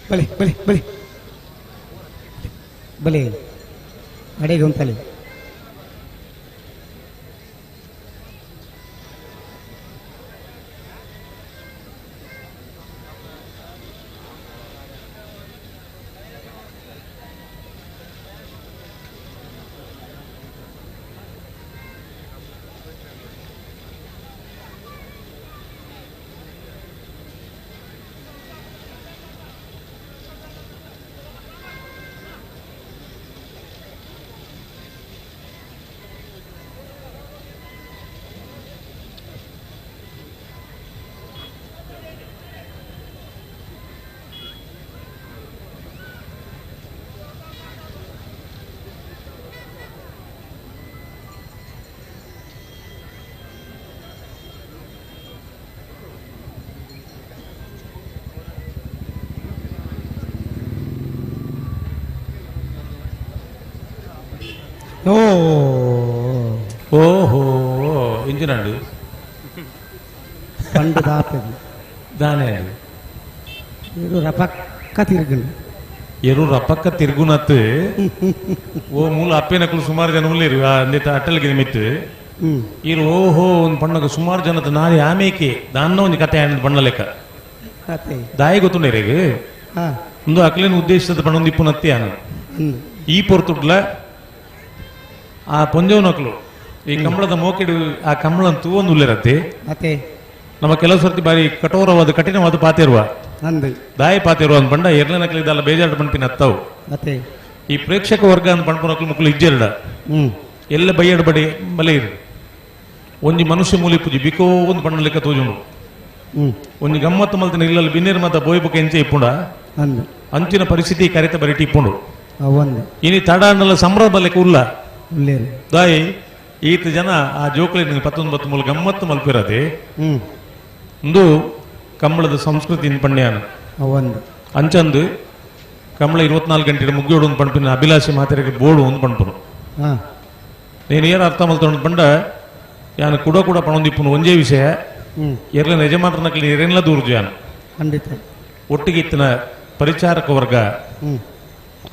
ಬಲಿ ಬಲಿ ಬಲಿ ಬಲಿ ಅಡೆಗೆ ಉಂಟಲ್ಲಿ ಓಹೋ ಇಂಜಿನಾಡು పండు దాపేది దానే ಎರು ರಪಕ್ಕ ತಿರುಗುಂಡು ಎರು ರಪಕ್ಕ ತಿರುಗುನತ್ತು ಓ ಮೂಲ ಅಪ್ಪೇನಕಲು ಸುಮಾರು ಜನ ಉಲ್ಲೇರು ಅಂದಿತ ಅಟ್ಟಲ್ಗೆ ಮಿತ್ತು ಇರು ಓಹೋ ಒಂದು ಪಣ್ಣಗ ಸುಮಾರು ಜನದ ನಾಳೆ ಆಮೇಕೆ ದಾನ್ನ ಒಂದು ಕತೆ ಆಂಡ್ ಬಣ್ಣ ಲೆಕ್ಕ ದಾಯಿ ಗೊತ್ತುಂಡೇರಿಗೆ ಒಂದು ಅಕ್ಲೇನು ಉದ್ದೇಶದ ಪಣ್ಣೊಂದು ಇಪ್ಪುನತ್ತಿ ಆನು ಈ ಪೊರ್ತುಡ್ಲ ಆ ಪೊಂಜವನಕ್ಲು ಈ ಕಂಬಳದ ಮೋಕೆಡು ಆ ಕಂಬಳನ್ ತೂವೊಂದು ಉಲ್ಲೇರತ್ತೆ ನಮ್ಮ ಕೆಲವು ಸರ್ತಿ ಬಾರಿ ಕಠೋರವಾದ ಕಠಿಣವಾದ ಪಾತಿರುವ ದಾಯಿ ಪಾತಿರುವ ಅಂದ್ ಬಂಡ ಎರಡನೇ ಇದೆಲ್ಲ ಬೇಜಾರು ಪಣ್ಪಿನ ಅತ್ತವು ಈ ಪ್ರೇಕ್ಷಕ ವರ್ಗ ಅಂದ್ ಪಣ್ಪನಕ್ಲು ಮುಕ್ಳು ಇಜ್ಜೆರಡ ಎಲ್ಲ ಬೈಯಡ್ ಬಡಿ ಬಲೆ ಇರು ಒಂಜಿ ಮನುಷ್ಯ ಮೂಲಿ ಪೂಜಿ ಬಿಕೋ ಒಂದು ಬಣ್ಣ ಲೆಕ್ಕ ತೋಜುಂಡು ಒಂಜಿ ಗಮ್ಮತ್ತು ಮಲ್ತಿನ ಇಲ್ಲಲ್ಲಿ ಬಿನ್ನೇರು ಮಾತ ಬೋಯ್ಬುಕ ಎಂಚೆ ಇಪ್ಪುಂಡ ಅಂಚಿನ ಪರಿಸ್ಥಿತಿ ಕರೆತ ಬರಿಟಿ ಇಪ್ಪುಂಡು ಇನಿ ತಡ ಸಂಭ್ರಮ ಲೆಕ್ಕ ಉಲ್ಲ ದಾಯಿ ಈತ ಜನ ಆ ಜೋಕುಲಿ 19 ಮೂಲ ಗಮ್ಮತ್ತು ಮಲ್ಪಿರದೆ ಒಂದು ಕಂಬಳದ ಸಂಸ್ಕೃತಿ ಪಣ್ಯಾನ ಅಂಚಂದು ಕಂಬಳ 24 ಗಂಟೆ ಮುಗ್ಯೋಡು ಒಂದು ಪಣ್ಪಿನ ಅಭಿಲಾಷೆ ಮಾತೆಗೆ ಬೋರ್ಡು ಒಂದು ಪಣ್ಪುನು ನೀನು ಏನು ಅರ್ಥ ಮಲ್ತೊಂಡು ಪಂಡ ಯಾನು ಕೂಡ ಕೂಡ ಪಣೊಂದಿಪ್ಪುನು ಒಂಜೇ ವಿಷಯ ಎರ್ಲ ಯಜಮಾನ್ರ ನಕಲಿ ಎರೆಲ್ಲ ದೂರ್ಜು ಯಾನು ಒಟ್ಟಿಗೆ ಇತ್ತಿನ ಪರಿಚಾರಕ ವರ್ಗ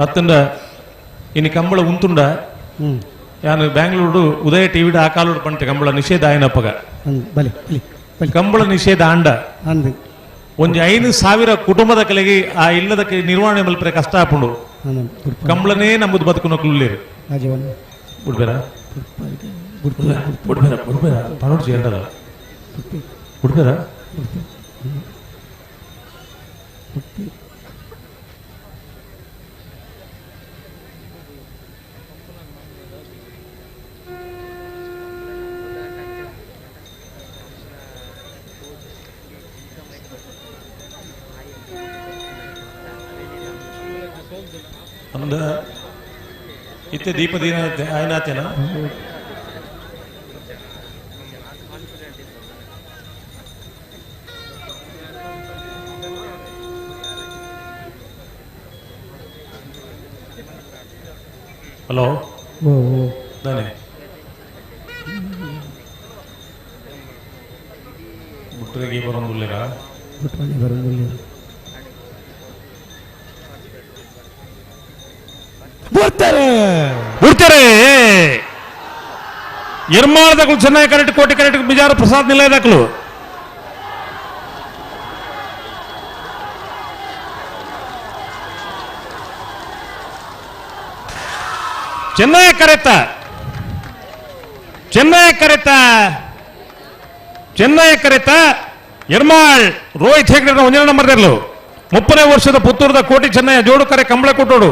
ಅತ್ತಂಡ ಇನ್ನು ಕಂಬಳ ಉಂತುಂಡ ಯಾನು ಬ್ಯಾಂಗ್ಳೂರು ಉದಯ ಟಿವಿ ಆ ಕಾಲೋಡು ಪಂಟೆ ಕಂಬಳ ನಿಷೇಧ ಆಯನಪ್ಪಗ ಕಂಬಳ ನಿಷೇಧ ಆಂಡ ಒಂಜಿ 5,000 ಕುಟುಂಬದ ಕಲೆಗೆ ಆ ಇಲ್ಲದಕ್ಕೆ ನಿರ್ವಹಣೆ ಮಲ್ಪರೆ ಕಷ್ಟ ಆಪುಂಡು ಕಂಬಳನೇ ನಮ್ಮದು ಬದುಕುನ ಕುಲ್ಲೇರು ಬಿಡ್ಬೇರ ಬಿಡ್ಬೇರ ಬಿಡ್ಬೇರ ಪಣೋಡ್ ಸೇರ್ದಲ್ಲ ಬಿಡ್ಬೇರ ಅಂದ ಇತ್ತೆ ದೀಪದಿನ ಆಯ್ನಾತೇನ ಹಲೋ ದಾನೆ ಬುಟ್ರಿಗೆ ಬರೋಂದುಲ್ಲೇರಾ ಬುಟ್ರಿಗೆ ಬರೋಂದುಲ್ಲೇರ ಬಿಡ್ತಾರೆ ಬಿಡ್ತಾರೆ ಎರ್ಮಾಳದಗಳು ಚೆನ್ನಾಗಿ correct Koti correct ಬಿಜಾರ Prasad ನಿಲಯದಕ್ಕಲು Chennai ಕರೆತ Chennaya ಕರೆತ ಚೆನ್ನೈ ಕರೆತ ಎರ್ಮಾಳ್ ರೋಹಿತ್ ಹೆಗ್ಡೆ ಒಂದನೇ ನಂಬರ್ ಇರಲು 30ನೇ ವರ್ಷದ ಪುತ್ತೂರದ ಕೋಟಿ ಚೆನ್ನಯ್ಯ ಜೋಡುಕರೆ ಕಂಬಳ ಕೊಟ್ಟೋಡು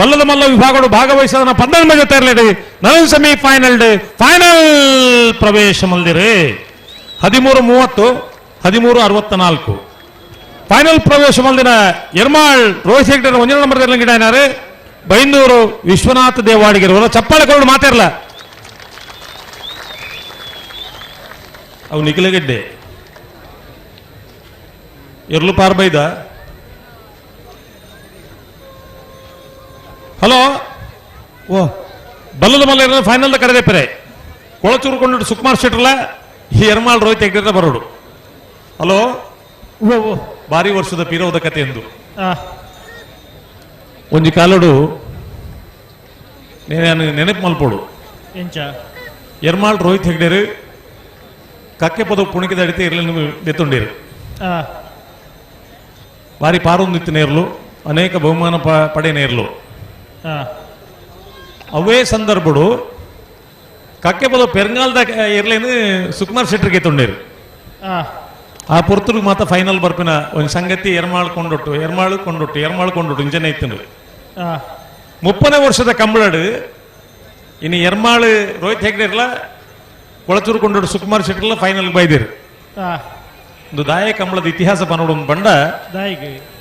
ಬಲ್ಲದ ಮಲ್ಲ ವಿಭಾಗಗಳು ಭಾಗವಹಿಸದ 12 ಜೊತೆ ಇರಲಿ ನನ್ semi final final ಪ್ರವೇಶ ಮಲ್ದಿರಿ 13:30 13:64 ಫೈನಲ್ ಪ್ರವೇಶ ಮಲ್ದಿನ ಎರ್ಮಾಳ್ ರೋಹಿತ್ ಹೆಗ್ಡೆ ಒಂದನೇ ನಂಬರ್ ಗಿಡ ಬೈಂದೂರು ವಿಶ್ವನಾಥ ದೇವಾಡಿಗಿರುವ ಚಪ್ಪಾಳೆ ಕೊಡು ಮಾತಾಡಲ್ಲ ಅವು ನಿಖಿಲಗೆಡ್ಡೆ ಎರ್ಲು ಪಾರ್ಬೈದ ಹಲೋ ಓ ಬಲ್ಲದ ಮಲ್ಲ ಫೈನಲ್ ಕರೆದೇ ಪೆರೆ ಕೊಳಚೂರು ಕೊಂಡು ಸುಕುಮಾರ್ ಶೆಟ್ಟರ್ಲ ಈ ಎರ್ಮಾಳ್ ರೋಹಿತ್ ಹೆಗ್ಡೆ ಬರೋಡು ಹಲೋ ಭಾರಿ ವರ್ಷದ ಪಿರೋದ ಕತೆ ಎಂದು ಒಂಜಿ ಕಾಲಡು నేను ನೆನಪು ಮಲ್ಪೋಡು ಎರ್ಮಾಳ್ ರೋಹಿತ್ ಹೆಗ್ಡೇರು ಕಕ್ಕೆ ಪದ ಪುಣಿಕೆದ ಅಡಿತೆ ಇರಲಿ ದೆತ್ತೊಂಡೇರು ಭಾರಿ ಪಾರೊಂದಿತ್ತು ನೇರ್ಲು ಅನೇಕ ಬಹುಮಾನ ಪಡೆ ನೇರ್ಲು ಅವೇ ಸಂದರ್ಭಡು ಕಕ್ಕೆ ಪದ ಪೆರ್ಗಾಲ್ದ ಇರ್ಲೇನು ಸುಕುಮಾರ್ ಶೆಟ್ಟರ್ಗೆ ಎತ್ತೊಂಡೇರು ಆ ಪೊರ್ತುಗೆ ಮಾತ್ರ ಫೈನಲ್ ಬರ್ಪಿನ ಒಂದು ಸಂಗತಿ ಎರ್ಮಾಳ್ ಕೊಂಡೊಟ್ಟು ಎರ್ಮಾಳು ಕೊಂಡೊಟ್ಟು ಎರ್ಮಾಳು ಕೊಂಡೊಟ್ಟು ಇಂಜನೆ ಇತ್ತು 30ನೇ ವರ್ಷದ ಕಂಬಳಡು ಇನ್ನು ಎರ್ಮಾಳು ರೋಹಿತ್ ಹೆಗ್ಡೆ ಇರಲ್ಲ ಕೊಳಚೂರು ಕೊಂಡೊಟ್ಟು ಸುಕುಮಾರ್ ಶೆಟ್ಟರ್ಲ ಫೈನಲ್ ಬೈದಿರು ಒಂದು ದಾಯ ಕಂಬಳದ ಇತಿಹಾಸ ಪನೋಡು ಒಂದು ಬಂಡ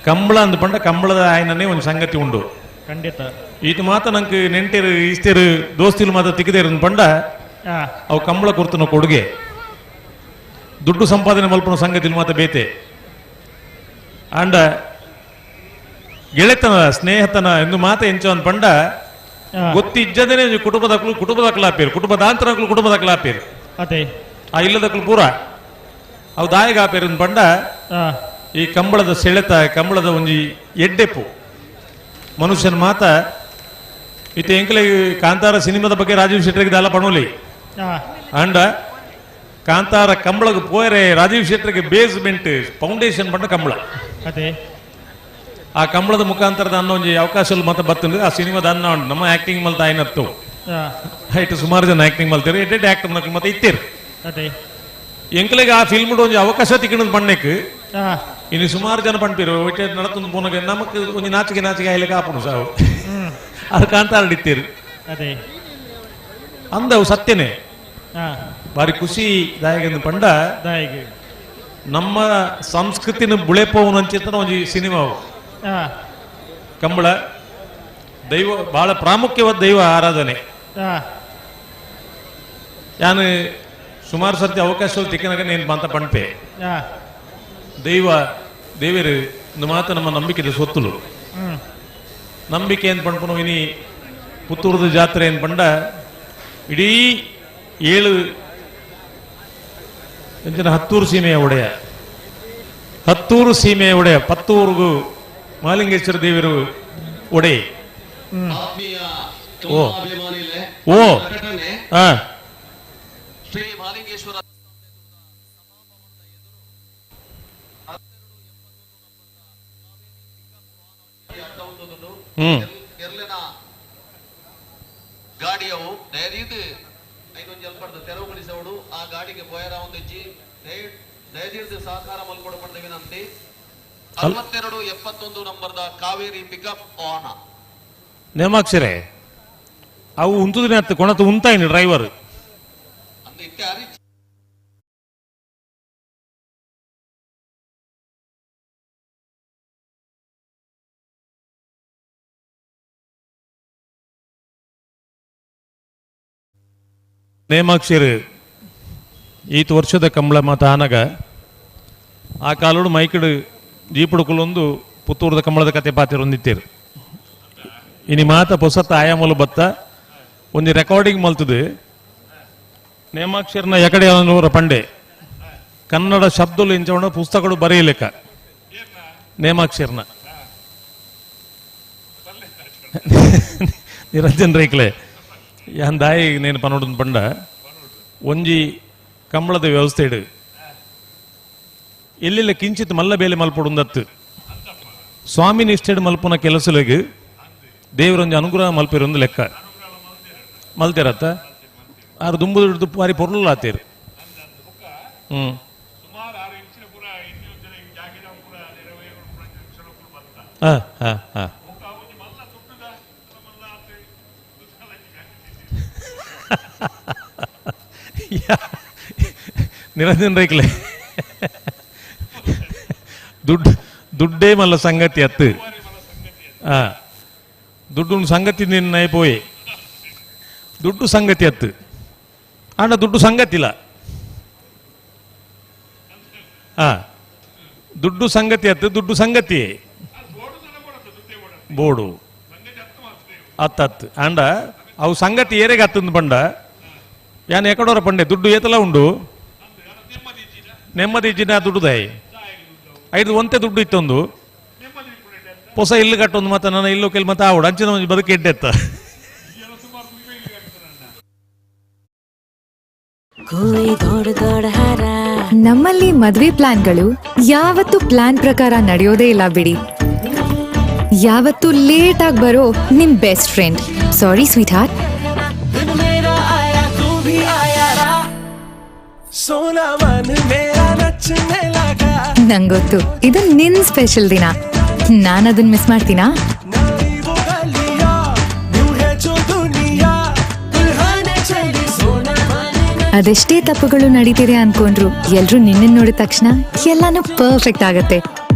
ಕಂಬಳ ಅಂದ್ ಬಂಡ ಕಂಬಳದ ಆಯನನೇ ಒಂದು ಸಂಗತಿ ಉಂಡು ಖಂಡಿತ ಈತ ಮಾತ್ರ ನಂಗೆ ನೆಂಟೇರು ಇಷ್ಟೇರು ದೋಸ್ತಿಲು ಮಾತ್ರ ತಿಕ್ಕದೇರು ಬಂಡ ಅವು ಕಂಬಳ ಕೊರ್ತನ ಕೊಡುಗೆ ದುಡ್ಡು ಸಂಪಾದನೆ ಮಲ್ಪನ ಸಂಗತಿ ಮಾತ್ರ ಬೇತೆ ಅಂಡ ಗೆಳೆತನ ಸ್ನೇಹತನ ಎಂದು ಮಾತ ಎಂಚು ಅಂದ್ ಪಂಡ ಗೊತ್ತಿಜ್ಜದೇನೆ ಕುಟುಂಬದಕ್ಲು ಕುಟುಂಬದಕ್ಲು ಆಪೇರು ಕುಟುಂಬದಾಂತರಕ್ಲು ಕುಟುಂಬದಕ್ಲು ಆಪೇರು ಆ ಇಲ್ಲದಕ್ಲು ಪೂರ ಅವು ದಾಯಗ ಆಪೇರು ಅಂದ್ ಪಂಡ ಈ ಕಂಬಳದ ಸೆಳೆತ ಕಂಬಳದ ಒಂಜಿ ಎಡ್ಡೆಪ್ಪು ಮನುಷ್ಯನ ಮಾತ ಇತ್ತೆ ಎಂಕಲೆ ಕಾಂತಾರ ಸಿನಿಮಾದ ಬಗ್ಗೆ ರಾಜೀವ್ ಶೆಟ್ಟರಿಗೆ ದಾಲ ಪಣೋಲಿ ಅಂಡ ಕಾಂತಾರ ಕಂಬಳಗೆ ಪೋಯರೆ ರಾಜೀವ್ ಶೆಟ್ಟರಿಗೆ ಬೇಸ್ಮೆಂಟ್ ಫೌಂಡೇಶನ್ ಪಂಡ ಕಂಬಳ ಆ ಕಂಬಳದ ಮುಖಾಂತರದ ಅನ್ನೋ ಒಂಜಿ ಅವಕಾಶ ಮತ್ತೆ ಬತ್ತಂದ್ರೆ ಆ ಸಿನಿಮಾದ ಅನ್ನ ಉಂಟು ನಮ್ಮ ಆಕ್ಟಿಂಗ್ ಮಲ್ತ ಆಯ್ನತ್ತು ಹೈಟ್ ಸುಮಾರು ಜನ ಆಕ್ಟಿಂಗ್ ಮಲ್ತೀರಿ ಎಡ್ ಆಕ್ಟರ್ ನಕ್ಲು ಮತ್ತೆ ಇತ್ತೀರಿ ಎಂಕಲಿಗೆ ಆ ಫಿಲ್ಮ್ ಒಂಜಿ ಅವಕಾಶ ತಿಕ್ಕಣದ ಬಣ್ಣಕ್ಕೆ ಇನ್ನು ಸುಮಾರು ಜನ ಪಂಪಿರು ನಡತೊಂದು ಪೋನಗೆ ನಮಕ್ ಒಂಜಿ ನಾಚಿಕೆ ನಾಚಿಕೆ ಆಯ್ಲಿಕ್ಕೆ ಆಪುಣು ಸಾವು ಅದು ಕಾಂತಾರ ಇತ್ತೀರಿ ಅಂದವು ಸತ್ಯನೇ ಭಾರಿ ಖುಷಿ ದಾಯಕ ಪಂಡ ನಮ್ಮ ಸಂಸ್ಕೃತಿನ ಬುಳೆಪೋವನಂಚಿತನ ಒಂಜಿ ಸಿನಿಮಾ ಕಂಬಳ ದೈವ ಬಹಳ ಪ್ರಾಮುಖ್ಯವಾದ ದೈವ ಆರಾಧನೆ ಯಾನು ಸುಮಾರು ಸರ್ತಿ ಅವಕಾಶ ತಿಕ್ಕನಾಗ ನೇನು ಅಂತ ಪಂಪೆ ದೈವ ದೇವರು ಒಂದು ಮಾತು ನಮ್ಮ ನಂಬಿಕೆದ ಸೊತ್ತುಲು ನಂಬಿಕೆ ಏನು ಪಂಪನು ಇನಿ ಪುತ್ತೂರದ ಜಾತ್ರೆ ಏನು ಪಂಡ ಇಡೀ 7 ಹತ್ತೂರು ಸೀಮೆಯ ಒಡೆಯ ಹತ್ತೂರು ಸೀಮೆಯ ಒಡೆಯ ಪತ್ತೂರಿಗೂ ಮಹಾಲಿಂಗೇಶ್ವರ ದೇವರು ಒಡೆ ಓ ಓ ಗಾಡಿಯವು ದಯದೀದು ಐನೊಂದು ಅಲ್ಪಡ್ದು ತೆರವುಗೊಳಿಸವಡು ಆ ಗಾಡಿಗೆ ಪೋಯರ ಒಂದಿಜ್ಜಿ ದಯದೀರ್ದು ಸಹಕಾರ ಮಲ್ಕೊಡ ಪಡೆದ ವಿನಂತಿ 62 71 ನಂಬರ್ದ ಕಾವೇರಿ ಪಿಕಪ್ ವಾಹನ ನೇಮಾಕ್ಷರೇ ಅವು ಉಂತುದಿನ ಅತ್ತು ಕೊಣತು ಉಂತಾಯಿನಿ ಡ್ರೈವರ್ ನೇಮಾಕ್ಷರು ಈತ ವರ್ಷದ ಕಂಬಳ ಮಾತ ಆನಗ ಆ ಕಾಲೋಡು ಮೈಕಡು ಜೀಪುಡುಕುಲೊಂದು ಪುತ್ತೂರದ ಕಂಬಳದ ಕತೆ ಪಾತಿರೊಂದಿತ್ತೀರು ಇನಿ ಮಾತ ಪೊಸತ್ತ ಆಯಾಮಲು ಬತ್ತ ಒಂದು ರೆಕಾರ್ಡಿಂಗ್ ಮಲ್ತದು ನೇಮಾಕ್ಷರ್ನ ಎಕಡೆ ನೂರ ಪಂಡೆ ಕನ್ನಡ ಶಬ್ದಲು ಇಂಚವಣ ಪುಸ್ತಕಗಳು ಬರೆಯಲೆಕ್ಕ ನೇಮಾಕ್ಷರ್ನ ನಿರಂಜನ್ ರೇಕ್ಲೆ ಯಾನ್ ದಾಯಿ ನೇನು ಪನೋಡನ್ ಪಂಡ ಒಂಜಿ ಕಂಬಳದ ವ್ಯವಸ್ಥೆ ಇಡು ಎಲ್ಲೆಲ್ಲ ಕಿಂಚಿತ್ ಮಲ್ಲ ಬೇಲೆ ಮಲ್ಪೊಡುಂದತ್ತು ಸ್ವಾಮಿ ನಿಷ್ಠೆಡ್ ಮಲ್ಪುನ ಕೆಲಸಲೆಗ್ ದೇವರೊಂಜಿ ಅನುಗ್ರಹ ಮಲ್ಪಿರೊಂದು ಲೆಕ್ಕ. ಮಲ್ತಿರತ್ತ ಆರು ದುಂಬು ದುಡ್ಡು ಬಾರಿ ಪೊರ್ಲು ಆತೀರು. ಹ್ಞೂ ಹಾಂ ಹಾಂ ಹಾಂ ನಿರಂಜನ್ ರೈಕ್ಲೆ ದುಡ್ಡು ದುಡ್ಡೇ ಮಲ್ಲ ಸಂಗತಿ ಅತ್ತು. ಹಾಂ ದುಡ್ಡು ಸಂಗತಿ ನಿನ್ನ ಪೋಯೆ ದುಡ್ಡು ಸಂಗತಿ ಅತ್ತು ಆಂಡ ದುಡ್ಡು ಸಂಗತಿಲ್ಲ. ಹಾಂ ದುಡ್ಡು ಸಂಗತಿ ಅತ್ತು ದುಡ್ಡು ಸಂಗತಿ ಬೋಡು ಅತ್ತತ್ತು ಆಂಡ ಅವು ಸಂಗತಿ ಏರೆಗೆ ಹತ್ತಂದು ಬಂಡ ಯಾನ್ ಎಕಡೋರ ಪಂಡೆ ದುಡ್ಡು ಏತಲ ಉಂಡು ನೆಮ್ಮದಿ ಇಜ್ಜಿನ ದುಡ್ಡುದಾಯಿ ಐದು ಒಂತೆ ದುಡ್ಡು ಇತ್ತೊಂದು ಹೊಸ ಇಲ್ಲು ಕಟ್ಟೊಂದು ಮತ್ತೆ ನನ್ನ ಇಲ್ಲು ಕೆಲ್ ಮತ್ತೆ ಆವಡು ಅಂಚಿನ ಒಂಜಿ ಬದುಕು ಎಡ್ಡೆತ್ತ. ನಮ್ಮಲ್ಲಿ ಮದುವೆ ಪ್ಲಾನ್ಗಳು ಯಾವತ್ತೂ ಪ್ಲಾನ್ ಪ್ರಕಾರ ನಡೆಯೋದೇ ಇಲ್ಲ ಬಿಡಿ. ಯಾವತ್ತೂ ಲೇಟ್ ಆಗಿ ಬರೋ ನಿಮ್ best friend. Sorry sweetheart. ನಂಗೊತ್ತು ಇದು ನಿನ್ ಸ್ಪೆಷಲ್ ದಿನ, ನಾನು ಅದನ್ನ ಮಿಸ್ ಮಾಡ್ತೀನಾ? ಅದೆಷ್ಟೇ ತಪ್ಪುಗಳು ನಡೀತಿದೆ ಅನ್ಕೊಂಡ್ರು ಎಲ್ರೂ ನಿನ್ನ ನೋಡಿದ ತಕ್ಷಣ ಎಲ್ಲಾನು ಪರ್ಫೆಕ್ಟ್ ಆಗತ್ತೆ.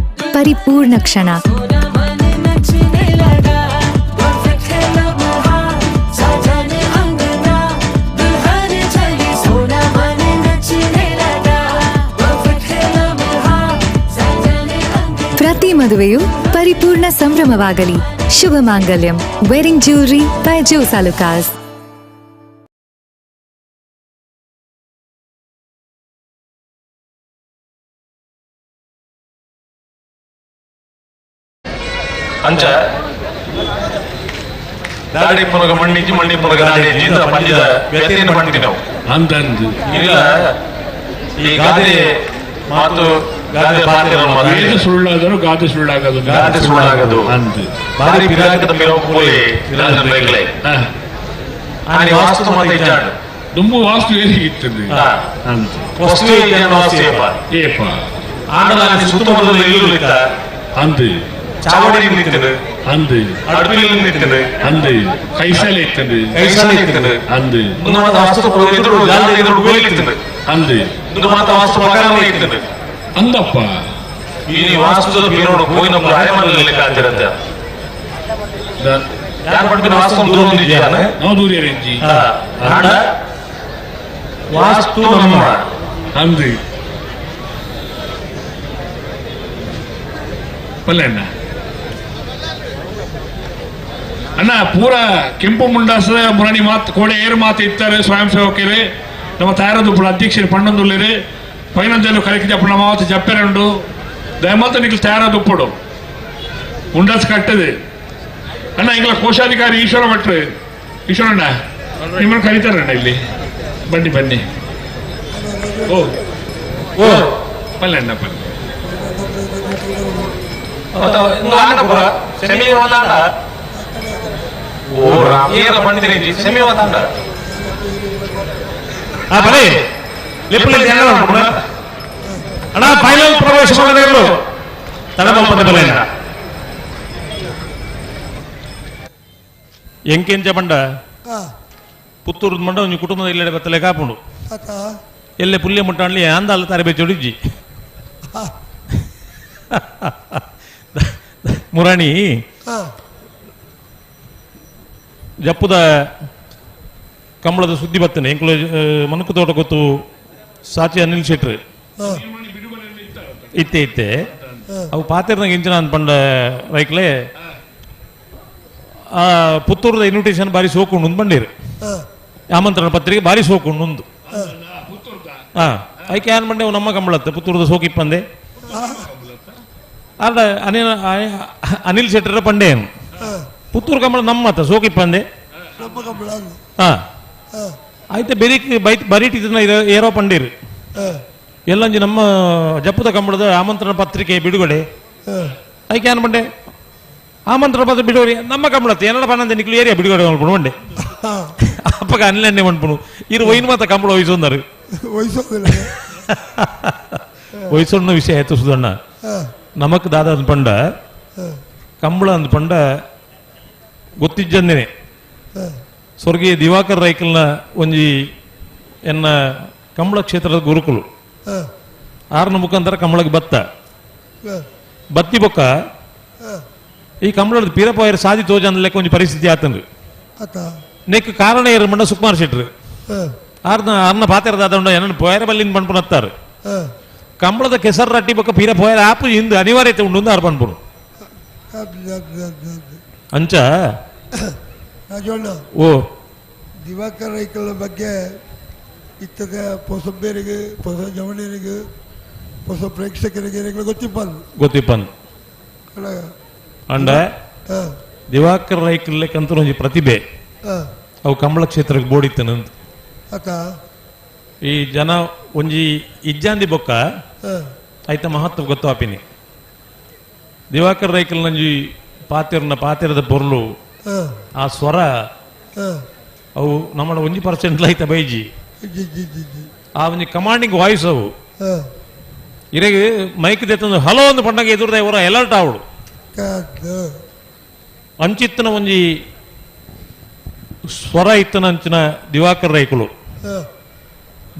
ಪರಿಪೂರ್ಣ ಕ್ಷಣ. ಪ್ರತಿ ಮದುವೆಯು ಪರಿಪೂರ್ಣ ಸಂಭ್ರಮವಾಗಲಿ. ಶುಭ ಮಾಂಗಲ್ಯಂ. Wedding jewellery by Jos Alukkas. ಅಂಚ ದಾಡಿ ಪುನಗ ಮಣ್ಣಿಜಿ ಮಣ್ಣಿ ಪುನಗ ದಾಡಿ ಜಿಂದ ಪಂಜಿದ ವ್ಯತಿನ ಪಂಡಿನವು ಅಂದಂದು ಇಲ್ಲ. ಈ ಗಾದೆ ಮಾತು ಗಾದೆ ಪಾತ್ರ ವೇದ ಸುಳ್ಳಾದರೂ ಗಾದೆ ಸುಳ್ಳಾಗದು, ಗಾದೆ ಸುಳ್ಳಾಗದು ಅಂದು ಬಾರಿ ಪಿರಾಕದ ಪಿರವು ಪೋಲಿ ನಿರಂಜನ್ ರೈಕ್ಲೆ ಆನಿ ವಾಸ್ತು ಮತ ಇಜ್ಜಾಂಡ್ ದುಂಬು ವಾಸ್ತು ಏರಿಗಿತ್ತದು ಅಂತ ವಸ್ತು ಇಜ್ಜಾಂಡ್ ವಾಸ್ತು ಏಪ ಏಪ ಆಂಡಲ ಆನಿ ಸುತ್ತಮುತ್ತಲ ಇಲ್ಲುಲಿತ್ತ ಅಂದು ಚಾವಡಿ ನಿಂತಿದ್ದು ಅಂದು ಅಡ್ಪಿಲ್ ನಿಂತಿದ್ದು ಅಂದು ಕೈಸಾಲೆ ಇತ್ತದು ಕೈಸಾಲೆ ಇತ್ತದು ಅಂದು ಒಂದು ಮಾತ ವಾಸ್ತು ಎದುರು ಜಾಲ ಎದುರು ಗೋಲಿತ್ತದು ಅಂದು ಒಂದು ಮಾತ ವಾಸ್ತು ಪ್ರಕಾರ ಇತ್ತದು ಅಂದಪ್ಪ. ಈ ವಾಸ್ತುದ ಬೀರೋಡು ಹೋಗಿ ನಮ್ಮ ಅರೆಮನೆಯಲ್ಲಿ ಕಾಂತಿರತ್ತೆ. ಯಾರು ಪಡ್ಪಿನ ವಾಸ್ತು ದೂರ ಹೊಂದಿದ್ಯಾನೆ ನಾವು ದೂರ ಇಜ್ಜಿ ವಾಸ್ತು ನಮ್ಮ ಅಂದು ಪಲ್ಲೆ ಅಣ್ಣ ಅಣ್ಣ ಪೂರ ಕೆಂಪು ಮುಂಡಾಸದ ಮುರಣಿ ಮಾತು ಕೋಡೆ ಏರು ಮಾತು ಇತ್ತಾರೆ ಸ್ವಯಂ ಸೇವಕರೇ. ನಮ್ಮ ತಯಾರದು ಪೂರ ಅಧ್ಯಕ್ಷರು ಪಣ್ಣೊಂದುಳ್ಳೇರು ಪೈನಂಜಲು ಕರೆಕ್ಟ್ ಜಪ್ಪು ನಮ್ಮ ಮಾತು ಜಪ್ಪೆರಂಡು ದಯಮಾತ ನಿಖಲ್ ತಯಾರದುಪ್ಪಡು ಮುಂಡಾಸ್ ಕಟ್ಟದೆ ಅಣ್ಣ. ಈಗಲ ಕೋಶಾಧಿಕಾರಿ ಈಶ್ವರ ಭಟ್ರು, ಈಶ್ವರಣ್ಣ ನಿಮ್ಮನ್ನು ಕರೀತಾರಣ್ಣ ಇಲ್ಲಿ ಬನ್ನಿ ಬನ್ನಿ. ಓ ಓ ಪಲ್ಲೆ ಅಣ್ಣ ಪಲ್ಲೆ. ಅಣ್ಣ ಫೈನಲ್ ಪ್ರವೇಶ ಮಾಡಿದ್ರು ತಡಮಲ್ಪದ ಎಂಕೆಂಚ ಬಂಡ ಪುತ್ತೂರು ಮಂಡ ಒಂಜಿ ಕುಟುಂಬದ ಇಲ್ಲೆಡೆ ಬತ್ತಲೆ ಕಾಪುಂಡು ಎಲ್ಲೆ ಪುಲ್ಯ ಮುಟ್ಟಾಣ್ಲಿ ಅಂದಾಲ ತರಬೇತಿ ಚೊಡಿಜ್ಜಿ ಮುರಾಣಿ ಜಪ್ಪುದ ಕಂಬಳದ ಸುದ್ದಿ ಬತ್ತನೆ ಎಂಕುಲ ಮನಕು ತೋಟ ಗೊತ್ತು ಸಾಚಿ ಅನಿಲ್ ಶೆಟ್ರು ಇತ್ತೆ ಇತ್ತೆ ಅವು ಪಾತಿರ್ನಾಗ ಇಂಚಿನ ಅನ್ಪಂಡ ರೈಕ್ಲೆ ಆ ಪುತ್ತೂರದ ಇನ್ವಿಟೇಷನ್ ಬಾರಿ ಸೋಕುಂಡು ಬಂಡೀರು ಆಮಂತ್ರಣ ಪತ್ರಿಕೆ ಬಾರಿ ಸೋಕುಂಡು ಉಂದು ಹಾ ಐಕೆ ಏನ್ ಬಂಡೆ ನಮ್ಮ ಕಂಬಳತ್ತೆ ಪುತ್ತೂರದ ಸೋಕಿಪ್ಪಂದೆ ಅಲ್ಲ ಅನಿಲ್ ಅನಿಲ್ ಶೆಟ್ಟರ ಪಂಡೇನು ಪುತ್ತೂರು ಕಂಬಳ ನಮ್ಮತ್ತ ಸೋಕಿಪ್ಪಂದೆ ಹಾ ಆಯ್ತು ಬೆರಿಕ್ ಬೈತ್ ಬರೀಟಿದ್ನ ಏರೋ ಪಂಡೀರು ಎಲ್ಲಂಜಿ ನಮ್ಮ ಜಪ್ಪುದ ಕಂಬಳದ ಆಮಂತ್ರಣ ಪತ್ರಿಕೆ ಬಿಡುಗಡೆ ಐಕೆ ಏನ್ ಬಂಡೆ ಆಮಂತ್ರಣ ಪತ್ರ ಬಿಡೋರಿ ನಮ್ಮ ಕಂಬಳತ್ತೆ ಎನ್ನಡ ಪನ್ನಂದೆ ನಿಕ್ಲು ಏರಿಯಾ ಬಿಡುಗಡೆ ಮಲ್ಪುಣು ಉಂಡೆ ಅಪ್ಪಗ ಅನ್ಲನ್ನೆ ಮನ್ಪುಣು ಇರು ಒಯ್ನು ಮಾತ ಕಂಬಳ ವಹಿಸೊಂದರು ವಹಿಸೊಂಡ ವಿಷಯ ಆಯ್ತು ಸುಧಣ್ಣ. ನಮಕ್ ದಾದ ಅಂದ್ಪಂಡ ಕಂಬಳ ಅಂದ್ಪಂಡ ಗೊತ್ತಿಜ್ಜಂದೇನೆ ಸ್ವರ್ಗೀಯ ದಿವಾಕರ್ ರೈಕಲ್ನ ಒಂಜಿ ಎನ್ನ ಕಂಬಳ ಕ್ಷೇತ್ರದ ಗುರುಕುಲು ಆರ್ನ ಮುಖಾಂತರ ಕಂಬಳಕ್ಕೆ ಬತ್ತ ಬತ್ತಿ ಬೊಕ್ಕ ಈ ಕಂಬಳದ ಪೀರಪಾಯರ್ ಸಾದಿ ತೋಜನ್ ಲೆಕ್ಕ ಒಂಜಿ ಪರಿಸ್ಥಿತಿ ಆತಂದು ನೆಕ್ ಕಾರಣ ಏರು ಮಂಡ ಸುಕುಮಾರ್ ಶೆಟ್ರು ಆರ್ನ ಅರ್ನ ಪಾತೆರದಾದ ಎನ್ನ ಪೋಯರ ಬಲ್ಲಿನ ಪಣ್ಪುನತ್ತಾರೆ ಕಂಬಳದ ಕೆಸರು ರಟ್ಟಿ ಬೊಕ್ಕ ಪೀರಪಾಯರ್ ಆಪು ಇಂದು ಅನಿವಾರ್ಯತೆ ಉಂಡು ಆರ್ ಪಣ್ಪುನು ಅಂಚ ಓ ದಿವಾಕರ್ ರೈಕಲ್ನ ಬಗ್ಗೆ ಇತ್ತದ ಪೊಸಬ್ಬೇರಿಗೆ ಹೊಸ ಜವಣಿಯರಿಗೆ ಹೊಸ ಪ್ರೇಕ್ಷಕರಿಗೆ ಗೊತ್ತಿಪ್ಪನ್ ಗೊತ್ತಿಪ್ಪನ್ ಅಂಡ ದಿವಾಕರ್ ರೈಕಲ್ ಒಂಜಿ ಪ್ರತಿಭೆ ಅವು ಕಂಬಳ ಕ್ಷೇತ್ರಕ್ಕೆ ಬೋಡಿತ್ತನಂತ ಈ ಜನ ಒಂಜಿ ಇಜ್ಜಾಂದಿ ಬೊಕ್ಕ ಐತ ಮಹತ್ವ ಗೊತ್ತಾಪಿನಿ ದಿವಾಕರ್ ರೈಕಲ್ ನಂಜಿ ಪಾತಿರ್ನ ಪಾತಿರದ ಪೊರ್ಲು ಆ ಸ್ವರ ಅವು ನಮ್ಮ ಒಂಜಿ ಪರ್ಸೆಂಟ್ ಐತ ಬೈಜಿ ಆ ಒಂಜಿ ಕಮಾಂಡಿಂಗ್ ವಾಯ್ಸ್ ಅವು ಇರೆಗೆ ಮೈಕ್ ದೆತ್ತಂದು ಹಲೋ ಒಂದು ಪಂಡಗ ಎದುರ್ದ ಇವರ ಅಲರ್ಟ್ ಆವಡು ಅಂಚಿತ್ತನ ಒಂಜಿ ಸ್ವರ ಇತ್ತನ ಅಂಚಿನ ದಿವಾಕರ್ ರೈಕುಲು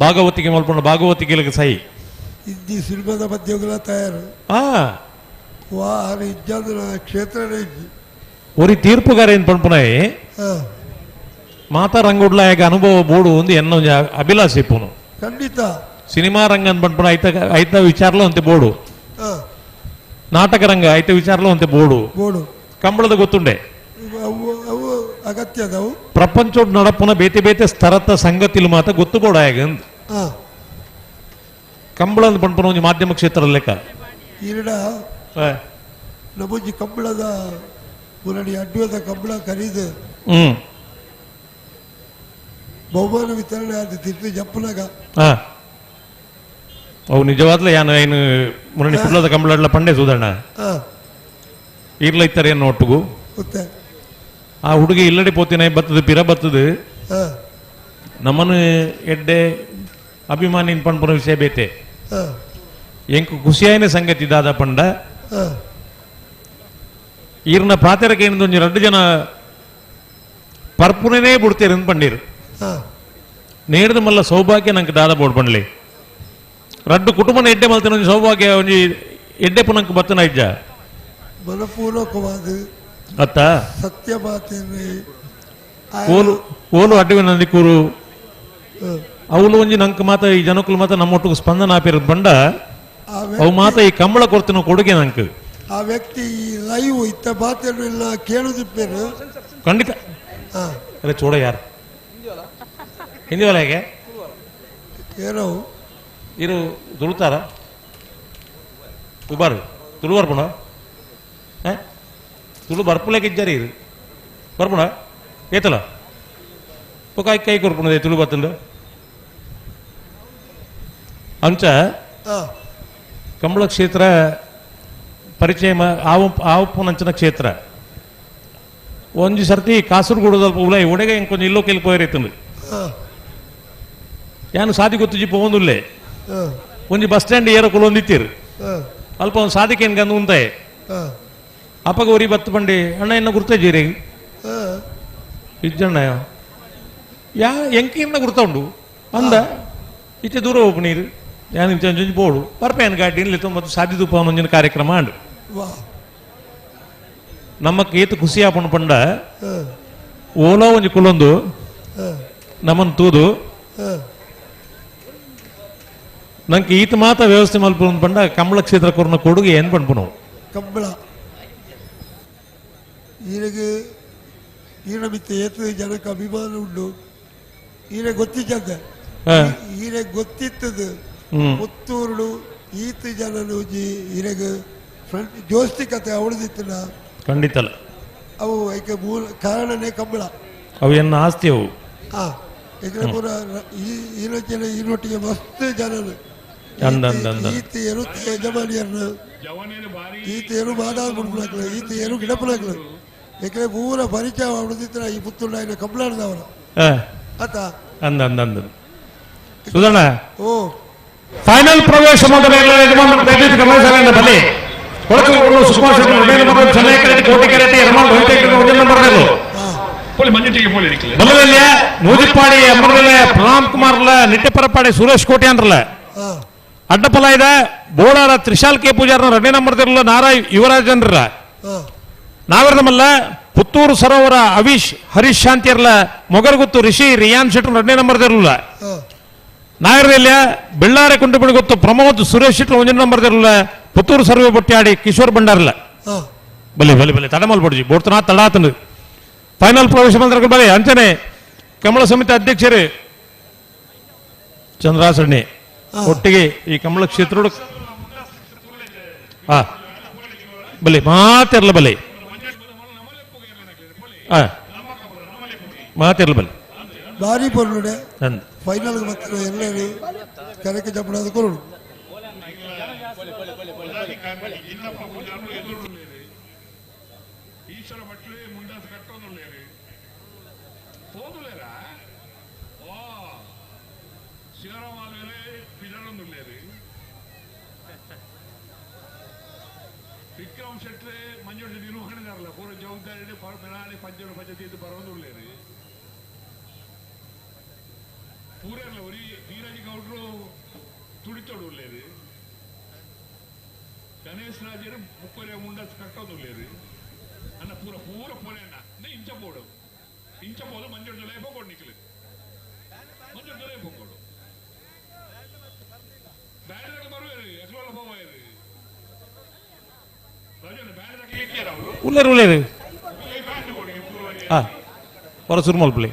ಭಾಗವತಿಗೆ ಮಲ್ಪಂಡ ಭಾಗವತಿಗೆ ಸೈ ಹಿಂದಿ ಸಿನಿಮಾದ ಮಧ್ಯಗಳ ತಯಾರು ಕ್ಷೇತ್ರ ಒರಿ ತೀರ್ಪುಗಾರ ಏನ್ ಪಣ್ಪುನಾಯಿ ಮಾತಾ ರಂಗುಡ್ಲ ಹೇಗೆ ಅನುಭವ ಬೋಡು ಒಂದು ಎನ್ನ ಒಂಜಿ ಅಭಿಲಾಷೆ ಇಪ್ಪುನು ಖಂಡಿತ ಸಿನಿಮಾ ರಂಗ ಅಂತ ಪಣ್ಪುನ ಐತ ಐತ ವಿಚಾರಲ ಅಂತೆ ಬೋಡು ನಾಟಕ ರಂಗ ಐತ ವಿಚಾರಲ ಅಂತೆ ಬೋಡು ಬೋಡು ಕಂಬಳದ ಗೊತ್ತುಂಡೆ ಅಗತ್ಯ ಪ್ರಪಂಚೋಡ್ ನಡಪುನ ಬೇತೆ ಬೇತೆ ಸ್ತರತ ಸಂಗತಿಲು ಮಾತ ಗೊತ್ತು ಬೋಡ ಹೇಗೆ ಕಂಬಳ ಅಂತ ಪಣ್ಪುನ ಒಂಜಿ ಮಾಧ್ಯಮ ಕ್ಷೇತ್ರ ಲೆಕ್ಕ ನಮ್ಮೊಂಜಿ ಕಂಬಳದ ಮುರಡಿ ಅಡ್ಡದ ಕಂಬಳ ಕರೀದು ಬಹುಮಾನ ವಿತರಣೆ ಆದ ತಿರ್ತು ಜಪ್ಪನಾಗ ಅವು ನಿಜವಾದ್ಲೇ ಯಾನು ಏನು ಮುರಣಿ ಕುಡ್ಲದ ಕಂಬಳ ಪಂಡೆ ಸುಧಣ್ಣ ಇರ್ಲ ಇತ್ತಾರೆ ಏನು ಒಟ್ಟುಗು ಆ ಹುಡುಗಿ ಇಲ್ಲಡೆ ಪೋತಿನ ಬತ್ತದ ಪಿರ ಬತ್ತದ ನಮ್ಮನ್ನು ಎಡ್ಡೆ ಅಭಿಮಾನಿ ಪಣ್ಪುನ ವಿಷಯ ಬೇತೆ ಎಂಕು ಖುಷಿಯಾಯನ ಸಂಗತಿ ದಾದ ಪಂಡ ಈರ್ನ ಪಾತೆರಕ್ಕೆ ಒಂಜಿ ರಡ್ಡು ಜನ ಪರ್ಪುನೇ ಬಿಡ್ತೇರೆ ಪಂಡೀರು ನೇಡ್ದ ಮಲ್ಲ ಸೌಭಾಗ್ಯ ನಂಗೆ ದಾದ ಬೋರ್ಡ್ ಪಂಡ್ಲಿ ರಡ್ಡು ಕುಟುಂಬನ ಎಡ್ಡೆ ಮಲ್ತಿನ ಒಂಜಿ ಸೌಭಾಗ್ಯ ಒಂಜಿ ಎಡ್ಡೆ ಪುನಂಕ್ ಬತ್ತನ ಇಜ್ಜ ಮನಪೂರ್ವಕವಾದ ಅತ್ತ ಸತ್ಯ ಮಾತೇನೆ ಓಲು ಓಲು ಅಡ್ಡವಿನ ನಂದಿಕೂರು ಅವಳು ಒಂಜಿ ನಂಕ್ ಮಾತ ಈ ಜನಕ್ಕಲು ಮಾತ ನಮ್ಮೊಟ್ಟಿಗೆ ಸ್ಪಂದನ ಆಪಿರ ಬಂಡ ಅವು ಮಾತ ಈ ಕಂಬಳ ಕೊಡ್ತಿನ ಕೊಡುಗೆ ನಂಕ್ ಆ ವ್ಯಕ್ತಿ ಈ ಲೈವ್ ಇತ್ತ ಮಾತೇನು ಇಲ್ಲ ಕೇಳುದಿಪ್ಪೇನು ಖಂಡಿತ ಅರೆ ಚೋಡ ಯಾರು ಹಿಂದಿ ವಾಲ ಹೇಗೆ ಏನೋ ಇರು ತುಳುತಾರ ಉಬಾರು ತುಳು ಬರ್ಪುಣ ತುಳು ಬರ್ಪುಲೇಕ ಇಜ್ಜಾರಿ ಇದು ಬರ್ಪುಣ ಏತಲ ಕಾಯಿ ಕೈ ಕೊರ್ಪುಣದೆ ತುಳು ಬತ್ತಂಡು ಅಂಚ ಕಂಬಳ ಕ್ಷೇತ್ರ ಪರಿಚಯ ಆವು ಆವುಪುನಂಚಿನ ಕ್ಷೇತ್ರ ಒಂಜಿ ಸರ್ತಿ ಕಾಸರಗೋಡದಲ್ಪ ಉಲಾಯಿ ಒಡೆಗೆ ಇಂಕೊಂಜಿ ಇಲ್ಲೋ ಕೆಲ್ ಪೋಯರೈತಂದು ಯಾನು ಸಾದಿ ಗೊತ್ತುಜಿ ಪೋವೊಂದುಲ್ಲೆ ಒಂಜಿ ಬಸ್ ಸ್ಟ್ಯಾಂಡ್ ಏರ ಕುಲೊಂದಿತ್ತೀರು ಅಲ್ಪ ಒಂದು ಸಾದಿಕೆ ಎನ್ಕಂದು ಉಂತಾಯೆ ಅಪ್ಪಗ ಒರಿ ಬತ್ತು ಬಂಡಿ ಅಣ್ಣ ಎನ್ನ ಗುರ್ತಜೀರಿ ಇಜ್ಜಣ್ಣ ಯಾ ಎಂಕಿನ್ನ ಗುರ್ತ ಉಂಡು ಅಂದ ಈಚೆ ದೂರ ಹೋಗು ನೀರು ಯಾನು ಇಂಚೆ ಬೋಡು ಬರ್ಪೇನು ಗಾಡಿ ಇಲ್ಲಿ ಮತ್ತು ಸಾದಿ ತುಪ್ಪ ಒಂಜಿನ ಕಾರ್ಯಕ್ರಮ ಅಂಡು ನಮ್ಮಕ್ಕೆ ಏತು ಖುಷಿ ಆಪಣ ಪಂಡ ಓಲೋ ಒಂಜಿ ಕುಲೊಂದು ನಮ್ಮನ್ನು ತೂದು ನಂಗೆ ಈತ ಮಾತ ವ್ಯವಸ್ಥೆ ಮಲ್ಪು ಪಂಡ ಕಂಬಳ ಕ್ಷೇತ್ರ ಕೊರ್ನ ಕೊಡುಗೆ ಏನ್ ಪಣ್ಪುನು ಕಂಬಳ ಈರಿಗೆ ಈರ ಮಿತ್ತ ಏತು ಜನಕ್ಕೆ ಅಭಿಮಾನ ಉಂಡು ಈರೆ ಗೊತ್ತಿದ್ದ ಈರೆ ಗೊತ್ತಿತ್ತದು ಪುತ್ತೂರುಡು ಈತ ಜನನು ಈರೆಗೆ ಫ್ರಂಟ್ ಜೋಸ್ತಿ ಕತೆ ಅವಳದಿತ್ತಲ್ಲ ಖಂಡಿತಲ್ಲ ಅವು ಐಕೆ ಮೂಲ ಕಾರಣನೇ ಕಂಬಳ ಅವು ಎನ್ನ ಆಸ್ತಿ ಅವು ಹಾಂ ಯಾಕಂದ್ರೆ ಪೂರ ಈ ಈರೊಟ್ಟಿಗೆ ಮಸ್ತ್ ಜನರು ಅಂದ ಅಂದ ಅಂದ ಈತ ಎರು ಯಜಮಾನಿಯರ್ನ ಈತ ಎರು ಮಾದಾದ ಮುಡ್ಪುನಾಕ್ಲು ಈತ ಎರು ಗಿಡಪುನಾಕ್ಲು ಏಕರೆ ಪೂರ ಪರಿಚಯ ಅವಳದಿತ್ರ ಈ ಪುತ್ತೂರು ಕಂಬಳದವರ ಆತ ಅಂದ ಅಂದ ಅಂದ ಸುಧಣ್ಣ ಓ ಫೈನಲ್ ಪ್ರವೇಶ ಮೊದಲ ಬಲಿ ಸುಕುಮಾರ್ ಶೆಟ್ಟಿ ಕೋಟಿ ಕೆರೆಟಿ ಯಜಮಾನ್ ಮೊದಲಲ್ಲಿ ನೂಜಿಪ್ಪಾಡಿ ಅಮರಲೆ ಪ್ರಣಾಮ್ ಕುಮಾರ್ಲ ನಿಟ್ಟೆಪರಪಾಡಿ ಸುರೇಶ್ ಕೋಟಿ ಅಂದ್ರಲ್ಲ ಅಡ್ಡಪಲ ಇದೆ ಬೋಳಾರ ತ್ರಿಶಾಲ್ ಕೆ ಪೂಜಾರ್ನ ಎರಡನೇ ನಂಬರ್ ತಿರಲ್ಲ ನಾರಾ ಯುವರಾಜ್ ಅಂದ್ರಲ್ಲ ನಾವಿರ್ದಮಲ್ಲ ಪುತ್ತೂರು ಸರೋವರ ಅವಿಶ್ ಹರೀಶ್ ಶಾಂತಿಯರ್ಲ ಮೊಗರ್ಗುತ್ತು ರಿಷಿ ರಿಯಾನ್ ಶೆಟ್ರು ಎರಡನೇ ನಂಬರ್ ತಿರಲ್ಲ ನಾವಿರಲಿಲ್ಲ ಬೆಳ್ಳಾರೆ ಕುಂಟುಬಿಡಿ ಗೊತ್ತು ಪ್ರಮೋದ್ ಸುರೇಶ್ ಶೆಟ್ರು ಒಂದನೇ ನಂಬರ್ ತಿರಲ್ಲ ಪುತ್ತೂರು ಸರ್ವೆ ಬೊಟ್ಟಾಡಿ ಕಿಶೋರ್ ಭಂಡಾರ್ಲ ಬಲಿ ಬಲಿ ಬಲಿ ತಡಮಲ್ ಬಡ್ಜಿ ಬೋಡ್ತನಾ ತಡಾತನು ಫೈನಲ್ ಪ್ರವೇಶ ಬಂದ್ರೆ ಬಲಿ ಅಂಚನೆ ಕಮಲ ಸಮಿತಿ ಅಧ್ಯಕ್ಷರೇ ಚಂದ್ರಾಸಣ್ಣಿ ಒಟ್ಟಿಗೆ ಈ ಕಮಲ ಕ್ಷೇತ್ರ ಬಲಿ ಮಾತಿರ್ಲ ಬಲಿ ಮಾತಿರ್ಲ ಬಲಿ ಭಾರಿ ಪೊರ್ಲುಡೆ ಫೈನಲ್ ಮತ್ತೆ ಎಲ್ಲರೂ ಕರೆಕ್ಕೆ ಜಪ್ಪಡಾದ ಕೊರಡು ವಿಕ್ರಮ್ ಶೆಟ್ರೆ ಮಂಜುಳ ನಿರ್ವಹಣೆದಾರಲ್ಲ ಪೂರ ಜವಾಬ್ದಾರಿ ಪೆನಾಲಿ ಪಂಚರು ಪಂಚಾಯತಿ ಬರೋದುಳ್ಳೇರಿ ಪೂರೆಲ್ಲ ಒರಿ ಧೀರಜ್ ಗೌಡ್ರು ತುಡಿತೋಡು ಉಳ್ಳೇರಿ ಗಣೇಶ್ ರಾಜರು ಮುಪ್ಪರೆ ಮುಂಡಸ್ ಕಟ್ಟೋದುಳ್ಳೇರಿ ಅನ್ನ ಪೂರ ಪೂರ ಪೋಲೆಣ್ಣ ಇಂಚ ಬೋಡು ಇಂಚ ಬೋದು ಮಂಜುಳ ಜೊಲೆ ಪೋಕೊಡು ನಿಕ್ಲು ಮಂಜುಳ ಜೊಲೆ ಪೋಕೊಡು ಬ್ಯಾಡ್ದಾಗ ಬರುವೇರಿ ಎಕ್ಲೋಲ ಪೋವೇರಿ ಉಳ್ಳೇರು ಉಳ್ಳೇರು ಹಾಂ ಹೊರ ಸುರುಮಲ್ ಪ್ಲೇ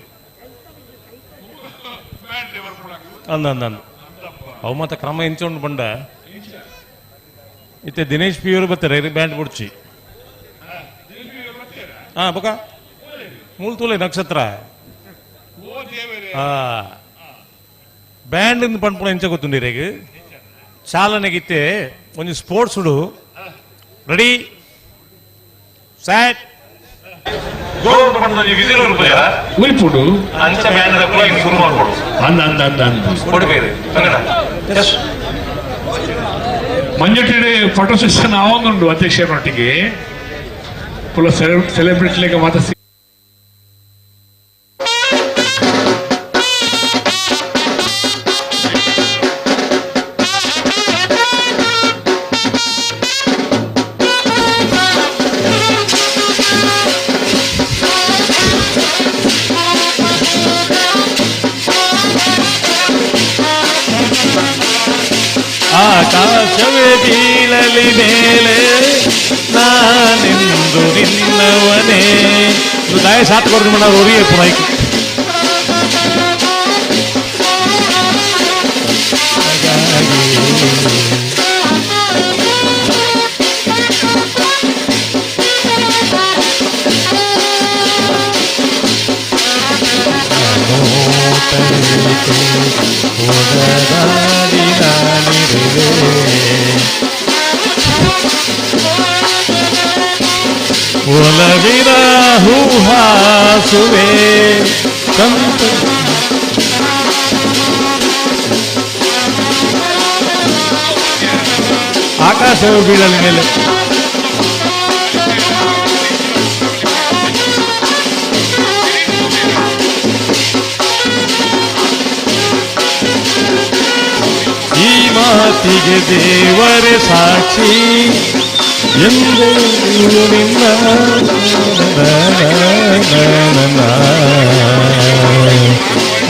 ಅಂದ ಅಂದ ಅಂದ ಅವು ಮತ್ತೆ ಕ್ರಮ ಎಂಚೊಂಡು ಬಂಡ ಇತ್ತೆ ದಿನೇಶ್ ಪಿ ಅವರು ಬರ್ತಾರೆ ಬ್ಯಾಂಡ್ ಬುಡ್ಚಿ ಹಾಂ ಬೊಕ ಮೂಲ ನಕ್ಷತ್ರ ಹಾಂ ಬ್ಯಾಂಡ್ ಇಂದ ಪಂಪುಣ ಎಂಚ ಗೊತ್ತುಂಡಿ ರೇಗ್ ಚಾಲನೆಗಿತ್ತೆ ಒಂಜಿ ಸ್ಪೋರ್ಟ್ಸ್ ರೆಡಿ ಸ್ಯಾಟ್ ಉಲ್ಪುಡು ಅಂದ ಅಂದ ಅಂದ ಅಂದ ಮಂಜುಟಿಡೆ ಫೋಟೋ ಸೆಷನ್ ಆವೊಂದುಂಡು ಅಧ್ಯಕ್ಷರೊಟ್ಟಿಗೆ ಪುಲ ಸೆಲೆಬ್ರಿಟಿ ಮಾತ್ರ ಆಕಾಶವೇ ಬೀಳಲಿ ಮೇಲೆ ನಾನೆಂದು ನಿನ್ನವನೇ ದಾಯ ಸಾತ್ ಕೊಡ್ದು ಮಾಡ ಒರಿಯೇ ಪುನಾಯ್ಕು ಒಲವಿನ ಹೂಹಾಸುವೆ ಸಂತ ಆಕಾಶವು ಬೀಳಲಿ ಮೇಲೆ ಈ ಮಾತಿಗೆ ದೇವರೇ ಸಾಕ್ಷಿ ಎಂದೇ ನಿನ್ನ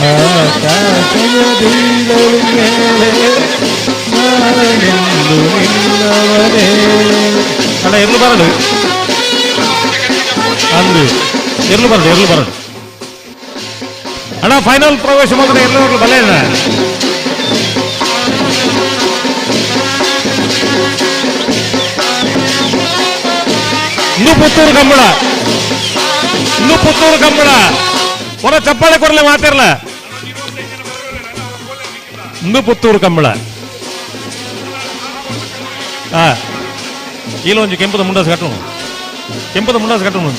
ಆಕಾಶದ ಬೀಳಲಿ ಮೇಲೆ ನಾನೆಂದು ನಿನ್ನವನೇ ಅಣ್ಣ ಎರ್ಲು ಬರಡು ಅಂದು ಎರ್ಲು ಬರಡು ಎರ್ಲು ಬರಡು ಅಣ್ಣ ಫೈನಲ್ ಪ್ರವೇಶ ಮಾತ್ರ ಎಲ್ಲರೂ ಬಲೆ ಅಣ್ಣ. ಇನ್ನು ಪುತ್ತೂರು ಕಂಬಳ, ಇನ್ನು ಪುತ್ತೂರು ಕಂಬಳ ಹೊರ ಚಪ್ಪಾಳೆ ಕೊಡಲೆ ಮಾತಿರಲ್ಲ. ಇನ್ನು ಪುತ್ತೂರು ಕಂಬಳ. ಆ ಈಲ ಒಂಜಿ ಕೆಂಪದ ಮುಂಡಾಸ್ ಕಟ್ಟುನು, ಕೆಂಪದ ಮುಂಡಾಸ್ ಕಟ್ಟುನು.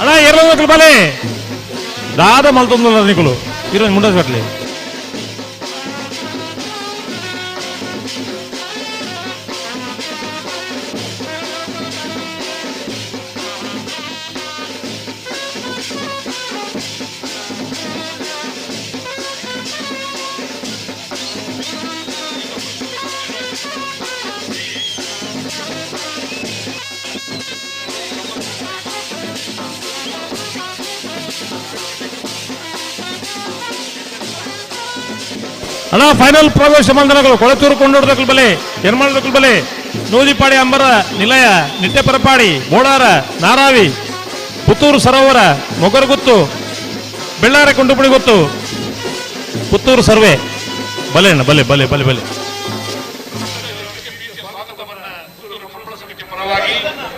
ಅಣ್ಣ ಎರಲು ಬಲೆ ದಾದ ಮಲ್ತೊಂದುಲ್ಲ ನಿಕುಲು ಇರೋದು ಮುಂಡಾಸ್ ಕಟ್ಲಿ. ಅಣ್ಣ ಫೈನಲ್ ಪ್ರವೇಶ ಮಂದನಗಳು ಕೊಳಚೂರು ಕೊಂಡೋಡ್ದಕ್ಕಲ್ ಬಲೆ, ಎರ್ಮಾಳ್ದಕ್ಕಲ್ ಬಲೆ, ನೂಜಿಪಾಡಿ ಅಂಬರ ನಿಲಯ, ನಿಟ್ಟೆಪರಪಾಡಿ, ಬೋಳಾರ, ನಾರಾವಿ, ಪುತ್ತೂರು ಸರೋವರ, ಮೊಗರಗುತ್ತು, ಬೆಳ್ಳಾರ ಕೊಂಡುಪುಡಿ ಗೊತ್ತು, ಪುತ್ತೂರು ಸರ್ವೆ. ಬಲೆ ಅಣ್ಣ ಬಲೆ ಬಲೆ ಬಲೆ ಬಲೆ.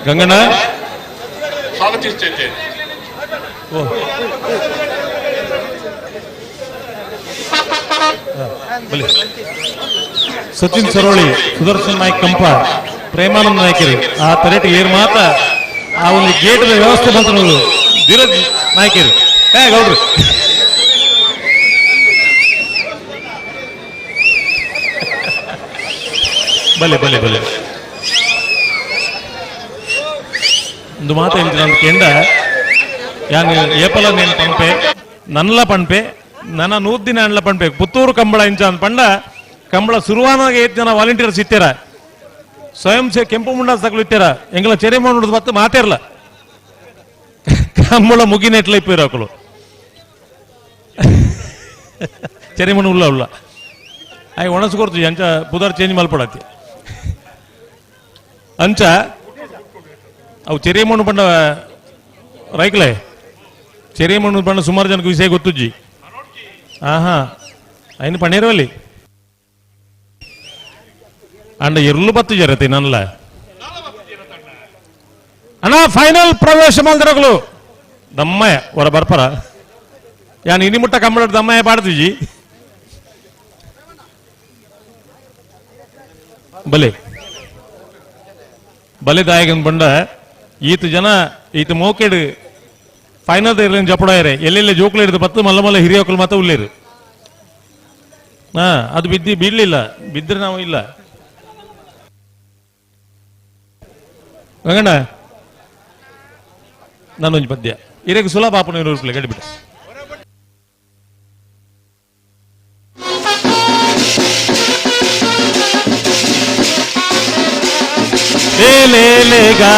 ಗಂಗಣ್ಣ ಸ್ವಾಗತಿಸ್ತೇನೆ. ಬಲೆ. ಸಚಿನ್ ಸರೋಳಿ, ಸುದರ್ಶನ್ ನಾಯ್ಕ ಕಂಪ, ಪ್ರೇಮಾನಂದ ನಾಯ್ಕರು ಆ ತರೇಟ್ ಏರ್ ಮಾತ ಆ ಒಂದು ಗೇಟ್ ವ್ಯವಸ್ಥೆ ಬಂತು. ಧೀರಜ್ ನಾಯ್ಕರು ಏ ಗೌಡ್ರು ಬಲೆ ಬಲೆ ಬಲೆ. ಒಂದು ಮಾತು ಹೇಳ್ತೀನಿ ಅಂತ ಕೇಂದ್ರ ಯಾನ್ ಏಪಲ ನೇನು ಪಂಪೆ ನನ್ಲ ಪಂಪೆ ನನ್ನ 100 ದಿನ ಅಣ್ಲ ಪಂಪೆ ಪುತ್ತೂರು ಕಂಬಳ ಇಂಚ ಅಂತ ಪಂಡ ಕಂಬಳ ಸುರುವಾನಾಗ 8 ಜನ ವಾಲಂಟಿಯರ್ಸ್ ಇತ್ತೀರ, ಸ್ವಯಂ ಸೇ ಕೆಂಪು ಮುಂಡಾಸ್ ತಗಲು ಇತ್ತೀರ, ಎಂಗಲ ಚೆರೆ ಮಾಡೋದು ಬತ್ತು ಮಾತೇರ್ಲ ಕಂಬಳ ಮುಗಿನ ಎಟ್ಲ ಇಪ್ಪಿರ ಅಕಲು ಚೆರೆ ಮಣ್ಣು ಉಲ್ಲ ಉಲ್ಲ ಆಯ್ ಒಣಸು ಕೊಡ್ತೀವಿ ಅಂಚ ಪುದಾರ್ ಚೇಂಜ್ ಮಲ್ಪಡತ್ತಿ ಅಂಚ ಅವು ಚೆರೆ ಮಣ್ಣು ಪಂಡ ರೈಕ್ಲೆ ಚೆರೆ ಮಣ್ಣು ಪಂಡ ಸುಮಾರು ಜನಕ್ಕೆ ವಿಷಯ ಗೊತ್ತುಜ್ಜಿ. ಆಹಾ అయిన ಪಣ್ಣೀರವಲ್ಲಿ ಅಂಡ ಎರ್ಲು ಬತ್ತು ಜರತಿ ನನ್ಲ ಅಣ್ಣ ಫೈನಲ್ ಪ್ರವೇಶ ಮಲ್ದಿರಗಳು ದಮ್ಮಯ್ಯ ಹೊರ ಬರ್ಪರ ಯಾನ್ ಇನಿ ಮುಟ್ಟ ಕಂಬಳ ದಮ್ಮಯ್ಯ ಪಾಡ್ತಿಜಿ. ಬಲೆ ಬಲೆ ದಾಯಕನ್ ಬಂಡ ಈತ ಜನ ಈತ ಮೋಕೆಡು ಫೈನಲ್ ಇರ್ಲಿನ ಜಪಡಾಯರೆ ಎಲ್ಲೆಲ್ಲ ಜೋಕ್ಲು ಹಿಡಿದು ಬತ್ತು ಮಲ್ಲ ಮಲ್ಲ ಹಿರಿಯೋಕ್ಲು ಮಾತ್ರ ಉಳ್ಳೇರು. ಹಾ ಅದು ಬಿದ್ದಿ ಬೀಳಲಿಲ್ಲ, ಬಿದ್ದರೆ ನಾವು ಇಲ್ಲ. ಗಂಗಣ್ಣ ನಾನೊಂದು ಪದ್ಯ ಇರಕ್ಕೆ ಸುಲಭ ಆಪಣ ರೂಪಾಯಿ ಗಡಿಬಿಟ್ಟು ಲೇಲೇಗಾ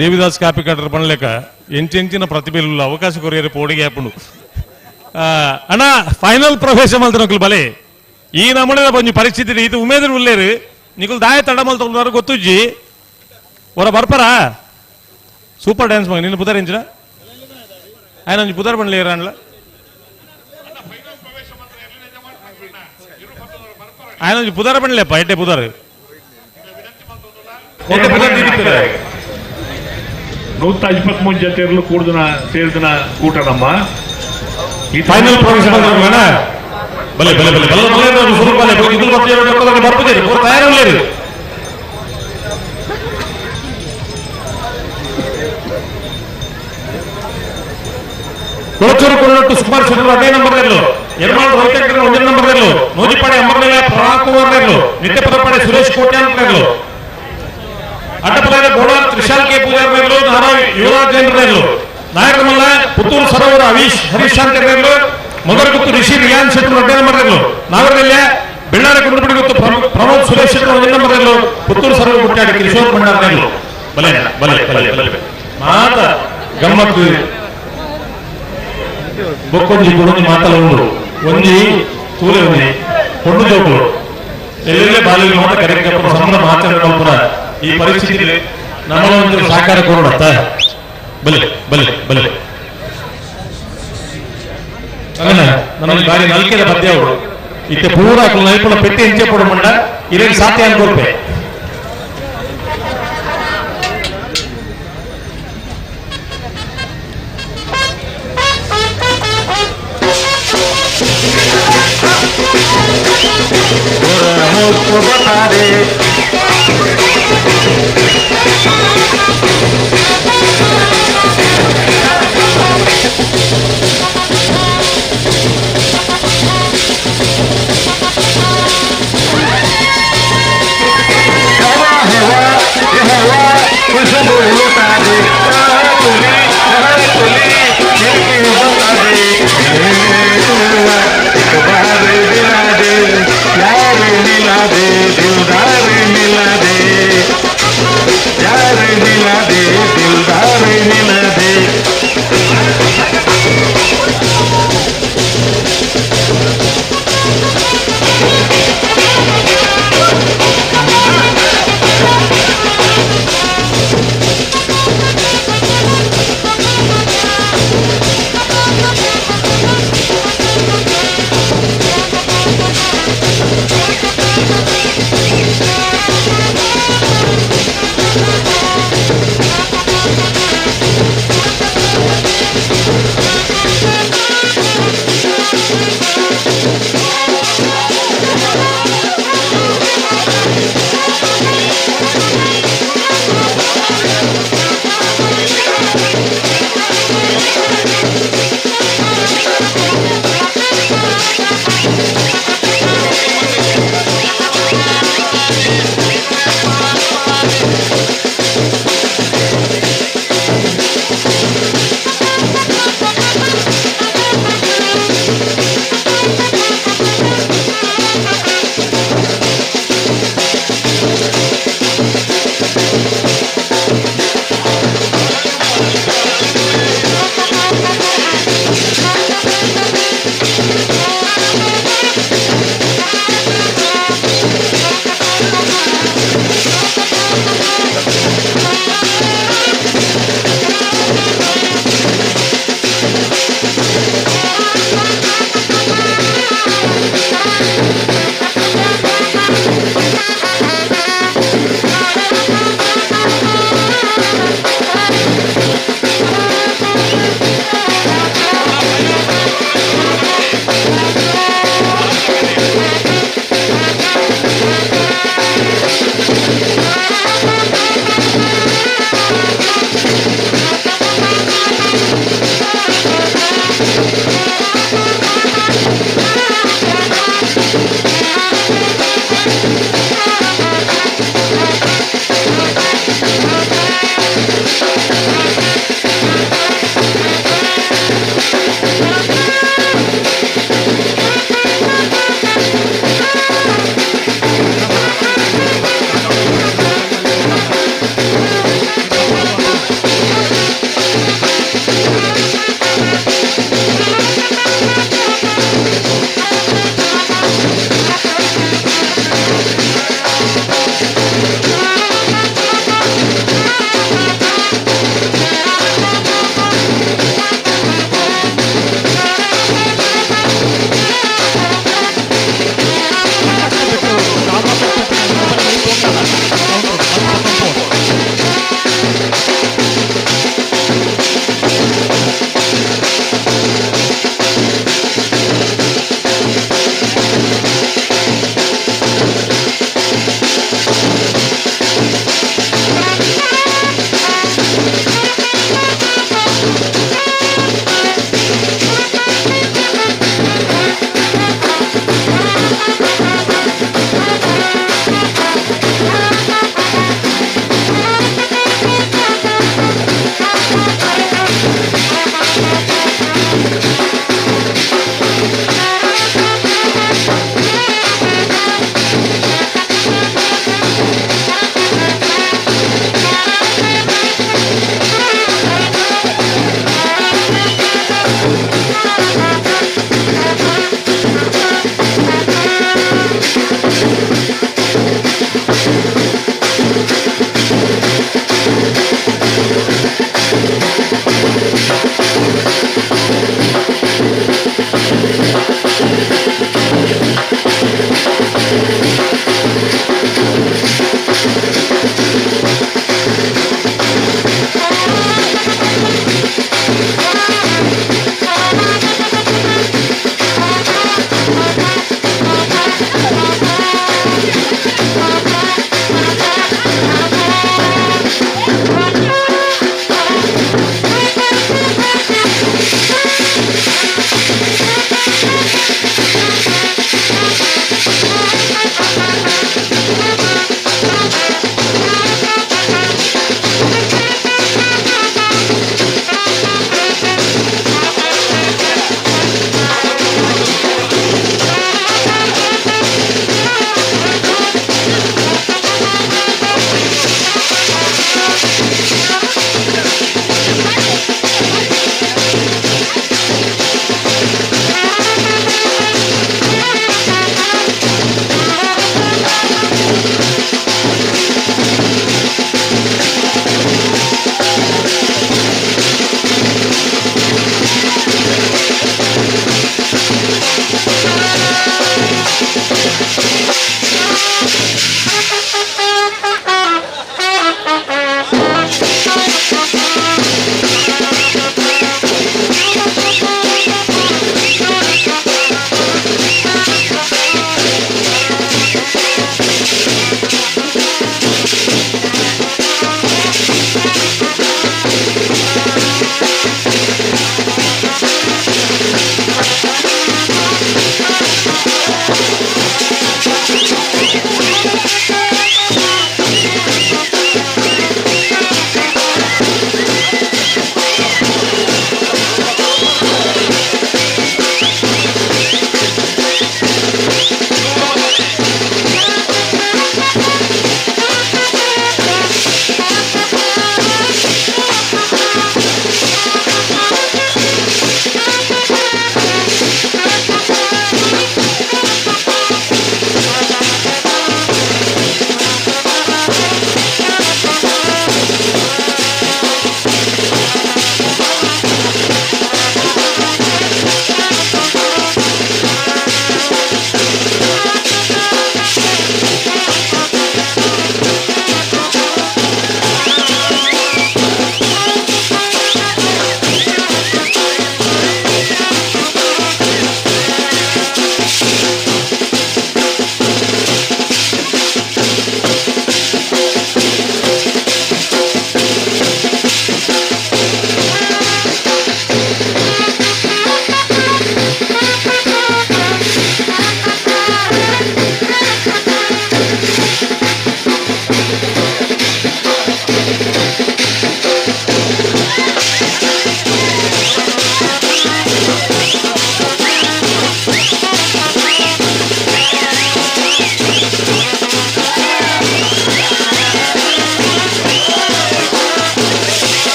Devidas copy cutter ಪಣಲೇಕ ಎಂಚೆಂಚಿನ ಪ್ರತಿಭೆಲು ಅವಕಾಶ ಕೊರಿಯರೆ ಪೋಡಿಗೆ ಆಪುಂಡು. ಅಣ್ಣ ಫೈನಲ್ ಪ್ರವೇಶ ಮಲ್ತನಕುಲು ಬಲೆ ಈ ನಮೂನೆದ ಒಂಜಿ ಪರಿಸ್ಥಿತಿ ಇದು ಉಮೇದ್ರ ಉಲ್ಲೇರು ನಿಕುಲು ದಾಯ ತಡ ಮಲ್ತೊಂದು ಗೊತ್ತುಜ್ಜಿ ಹೊರ ಬರ್ಪರ ಸೂಪರ್ ಡ್ಯಾನ್ಸ್ ಮಗ ನಿನ್ನ ಪುದರ್ ಎಂಚಿನ ఆయన ಒಂಜಿ ಪುದರ್ ಪಣ್ಲೇರ ಅಣ್ಣ ఆయన ಒಂಜಿ ಪುದರ್ ಪಣ್ಲೇಪ್ಪ ಎಡ್ಡೆ ಪುದರ್ ಎಡ್ಡೆ ಪುದರ್ ದೀದಿತ್ತಾರೆ. 123 ಜತೆಯರ್ಲು ಕೂಡ್ದನ ಸೇರಿದನ ಕೂಟ ನಮ್ಮ ಫೈನಲ್ ಪ್ರವೇಶ ಮಲ್ತನಕುಲು ಬಲೆ ಬಲೆ ಬಲೆ ಬಲ್ಲ ಬಲೆ ಸುರು ಬಲೆ ಇದು ಬರ್ತೀರ ಬರ್ಪುಜೆರ್ ಪೂರ ತಯಾರುಲ್ಲೇರು. ಕೊಳಚೂರು ಕೊರಟು ಸುಮಾರು ಶೆಟ್ಟರು ಅದೇ ನಂಬರ್ ನೆರಳು, ಎರ್ಮಾಳ್ ರೋಹಿತ್ ಒಂದೇ ನಂಬರ್ ನೆರಳು, ನೂಜಿಪಾಡೆ ಅಮರ್ನೆಲ ಪ್ರಣಾವ್ ಕುಮಾರ್ ನೆರಳು, ನಿತ್ಯ ಪದಪಾಡೆ ಸುರೇಶ್ ಕೋಟ್ಯಾನ್ ನೆರಳು, ಅಡ್ಡಪಲಾದ ಬೋಡಾರ್ ತ್ರಿಶಾಲ್ ಕೆ ಪೂಜಾರ್ ನೆರಳು, ನಾರಾ ಯುವರಾಜ್ ಜೈನ್ ನೆರಳು, ನಾಯಕಮಲ್ಲ ಪುತ್ತೂರು ಸರೋವರ ಹರೀಶ್ ಹರೀಶ್ ನೆರಳು, ಮೊದಲಗುತ್ತು ರಿಷಿ ರಿಯಾನ್ ಶೆಟ್ಟರು ಅಡ್ಡ ನಂಬರ್ ನೆರಳು, ನಾಗರದಲ್ಲೇ ಬೆಳ್ಳಾರ ಕುಂಡಪಡಿ ಗೊತ್ತು ಪ್ರಮೋದ್ ಸುರೇಶ್ ಶೆಟ್ಟರು ಒಂದೇ ನಂಬರ್ ನೆರಳು, ಪುತ್ತೂರು ಸರೋವರ ಗುಟ್ಟಾಡಿ ಕಿಶೋರ್ ಭಂಡಾರ್ ನೆರಳು. ಬಲೆ ಬಲೆ ಬಲೆ ಬಲೆ ಮಾತ ಗಮ್ಮತ್ತು ಬೊಕ್ಕೊಂಜಿ ಕೊಡೊಂಜಿ ಮಾತಲ ಉಂಡು ಒಂಜಿ ತೂಲೆ ಒಂಜಿ ಪೊಣ್ಣು ಜೋಕುಲು ಎಲ್ಲೆಲ್ಲೇ ಬಾಲಿಗೆ ಮಾತ ಕರೆಕ್ಟ್ ಸಂಬಂಧ ಮಾತಾಡೋಣ ಈ ಪರಿಸ್ಥಿತಿ ನಮ್ಮ ಒಂದು ಸಹಕಾರ ಕೊಡೋಣ. ಬಲೆ ಬಲೆ ಬಲೆ ನಮ್ಮ ಬಾರಿ ನಲ್ಕೆದ ಪದ್ಯ ಅವರು ಇತ್ತೆ ಪೂರ ನೈಪುಣ ಪೆಟ್ಟಿ ಹೆಂಚೆ ಪೊಡು ಮಂಡ ಇರೇನು ಸಾಧ್ಯ ಅನ್ಕೊಳ್ಪೆ. Thank you.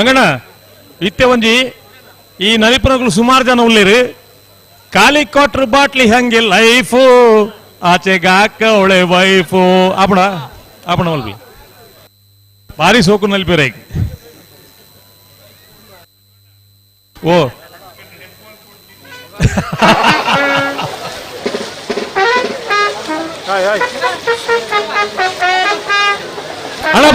ಗಂಗಣ್ಣ ಇತ್ತೆ ಒಂಜಿ ಈ ನಲಿಪುನಗಳು ಸುಮಾರು ಜನ ಉಳ್ಳೇರು. ಖಾಲಿ ಕ್ವಾರ್ಟರ್ ಬಾಟ್ಲಿ ಹಂಗೆ ಲೈಫು ಆಚೆಗಾಕ ಅವಳೆ ವೈಫು. ಆಪಣ ಆಪಣ ಮಲ್ಪಿ ಭಾರಿ ಸೋಕು ನಲಿಪಿರ. ಓ ಅಣ್ಣ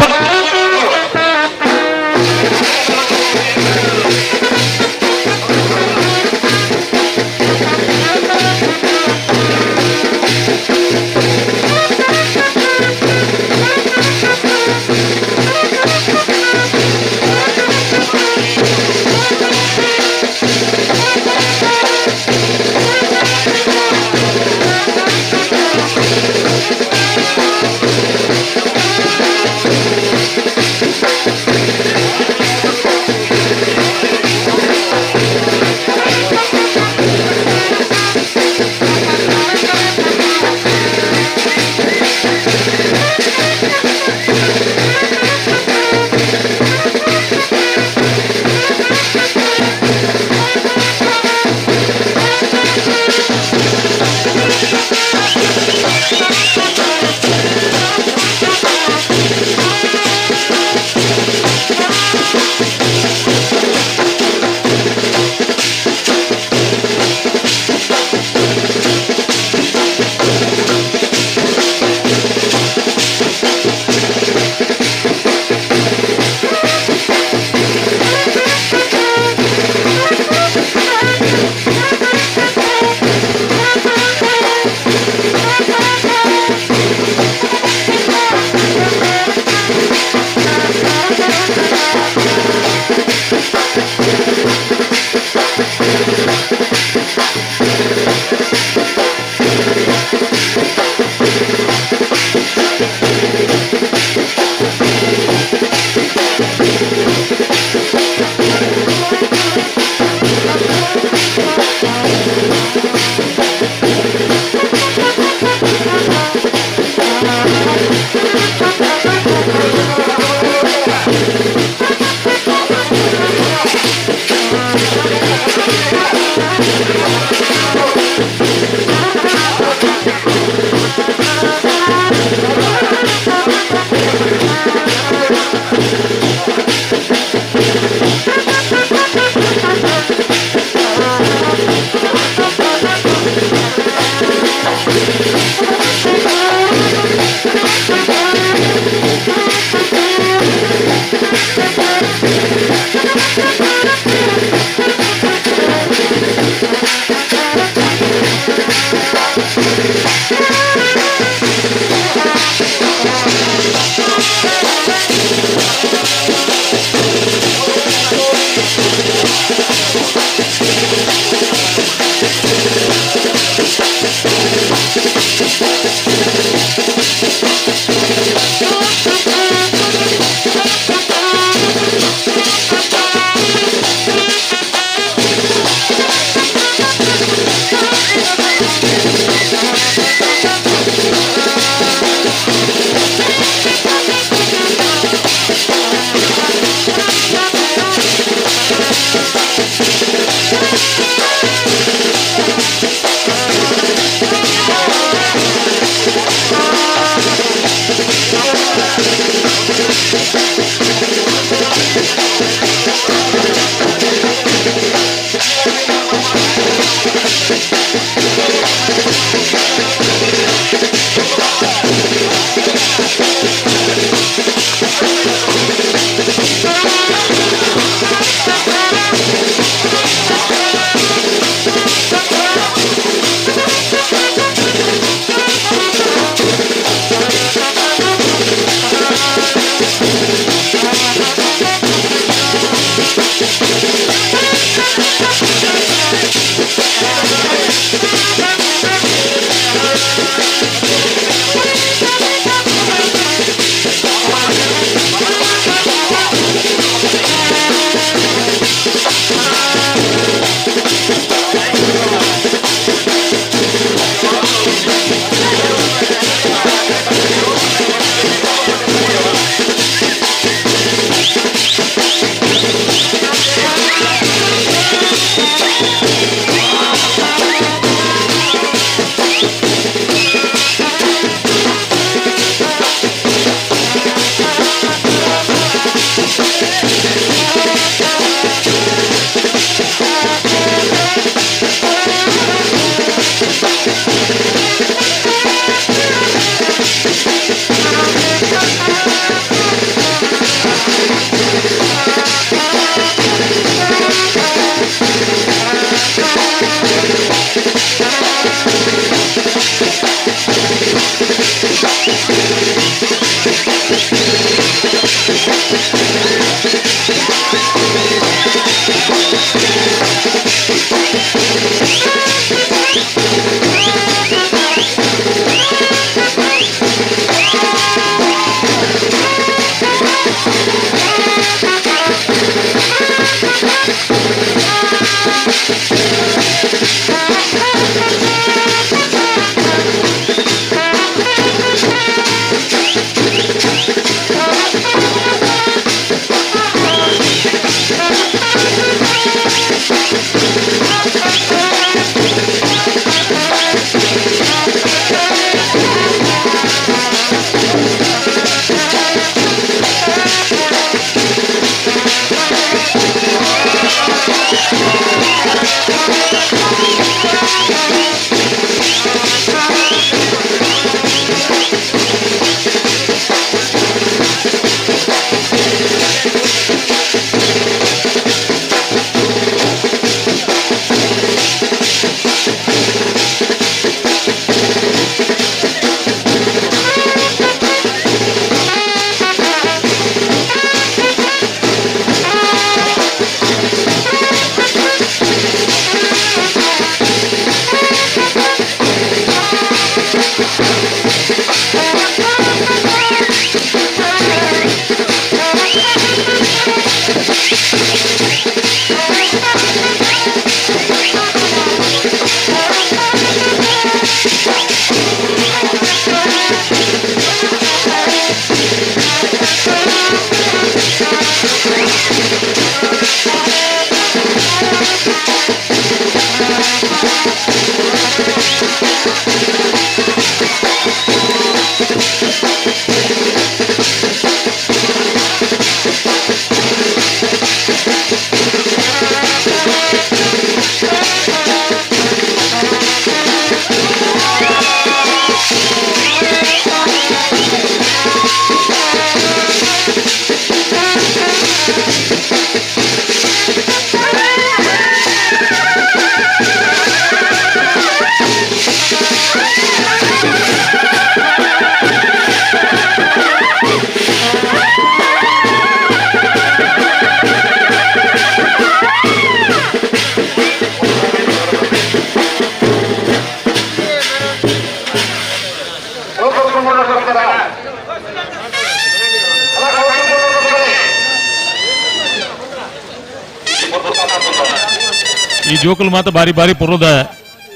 ಈ ಜೋಕುಲು ಮಾತ ಬಾರಿ ಬಾರಿ ಪುರ್ಲದ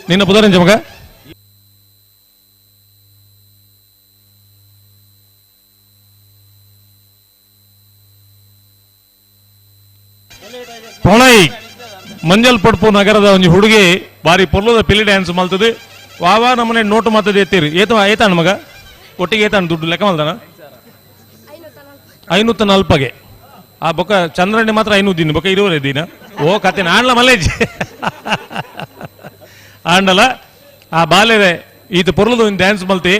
ನಿನ್ನ ಪುದರಂಜ ಮಗ ಪ್ರಣಯ್ ಮಂಜಲ್ ಪಡ್ಪು ನಗರದ ಒಂಜಿ ಹುಡುಗಿ ಬಾರಿ ಪೊರ್ಲದ ಪಿಲಿ ಡ್ಯಾನ್ಸ್ ಮಲ್ತದೆ ವಾವಾ ನಮ್ಮನೆ ನೋಟು ಮಾತದ ಎತ್ತೀರಿ ಏತ ಏತಾಣ ಮಗ ಒಟ್ಟಿಗೆ ಏತಾಣ ದುಡ್ಡು ಲೆಕ್ಕ ಮಲ್ದಾನ 540ಗೆ ಆ ಬೊಕ್ಕ ಚಂದ್ರಣ್ಣೆ ಮಾತ್ರ 500 ದಿನ ಬೊಕ್ಕ 20 ದಿನ ಓ ಕತೆ ಆಂಡ್ಲ ಮಲ್ಲೇಜ್ ಆಂಡಲ ಆ ಬಾಲೆರೆ ಈತ ಪೊರ್ಲದ ಒಂದು ಡ್ಯಾನ್ಸ್ ಮಲ್ತಿ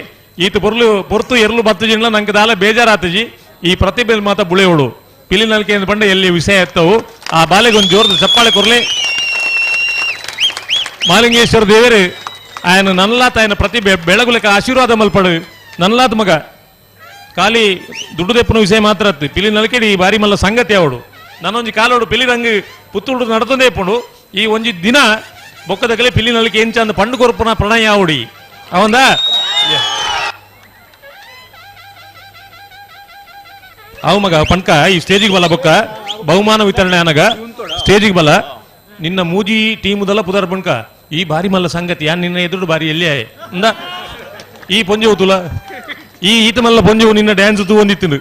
ಈತ ಪೊರ್ಲು ಪೊರ್ತು ಎರ್ಲು ಬತ್ತು ಜಿಂಡ್ಲ ನಂಗೆ ದಾಲ ಬೇಜಾರಾತಜಿ ಈ ಪ್ರತಿಭೆ ಮಾತ ಬುಳೆಯೋಳು ಪಿಲಿ ನಲ್ಕೆ ಬಂಡ ಎಲ್ಲಿ ವಿಷಯ ಎತ್ತವು ಆ ಬಾಲೆಗೆ ಒಂದು ಜೋರದ ಚಪ್ಪಾಳೆ ಕೊರ್ಲಿ ಮಾಲಿಂಗೇಶ್ವರ ದೇವರು ఆయన ನನ್ಲಾತ ఆయన ಪ್ರತಿಭೆ ಬೆಳಗುಲೆಕ ಆಶೀರ್ವಾದ ಮಲ್ಪಡು ನನ್ಲಾತ ಮಗ ಖಾಲಿ ದುಡ್ಡು ದೆಪ್ಪನ ವಿಷಯ ಮಾತ್ರ ಅತ್ತು ಪಿಲಿ ನಲ್ಕೆಡಿ ಈ ಬಾರಿ ಮಲ್ಲ ಸಂಗತಿ ಅವಡು ನನ್ನೊಂಜಿ ಕಾಲೋಡು ಪಿಲಿ ರಂಗ್ ಪುತ್ತೂಡು ನಡತಂದೇ ಪುಂಡು ಈ ಒಂಜಿ ದಿನ ಬೊಕ್ಕದಗಲೆ ಪಿಲಿ ನಲ್ಕೆ ಎಂಚ ಅಂದ ಪಂಡು ಕೊರ್ಪುನ ಪ್ರಣಯ ಆವಡಿ ಅವಂದ ಅವು ಮಗ ಪಣ್ಕ ಈ ಸ್ಟೇಜಿಗೆ ಬಲ್ಲ ಬೊಕ್ಕ ಬಹುಮಾನ ವಿತರಣೆ ಅನಗ ಸ್ಟೇಜಿಗೆ ಬಲ್ಲ ನಿನ್ನ ಮೂಜಿ ಟೀಮುದಲ್ಲ ಪುದರ್ ಪಣ್ಕ ಈ ಬಾರಿ ಮಲ್ಲ ಸಂಗತಿ ಯಾನ್ ನಿನ್ನ ಎದುರು ಬಾರಿ ಎಲ್ಲಿ ಅಂದ ಈ ಪೊಂಜೆವು ತುಲ ಈ ಈತ ಮಲ್ಲ ಪೊಂಜೆವು ನಿನ್ನ ಡ್ಯಾನ್ಸ್ ತೂ ಒಂದಿತ್ತು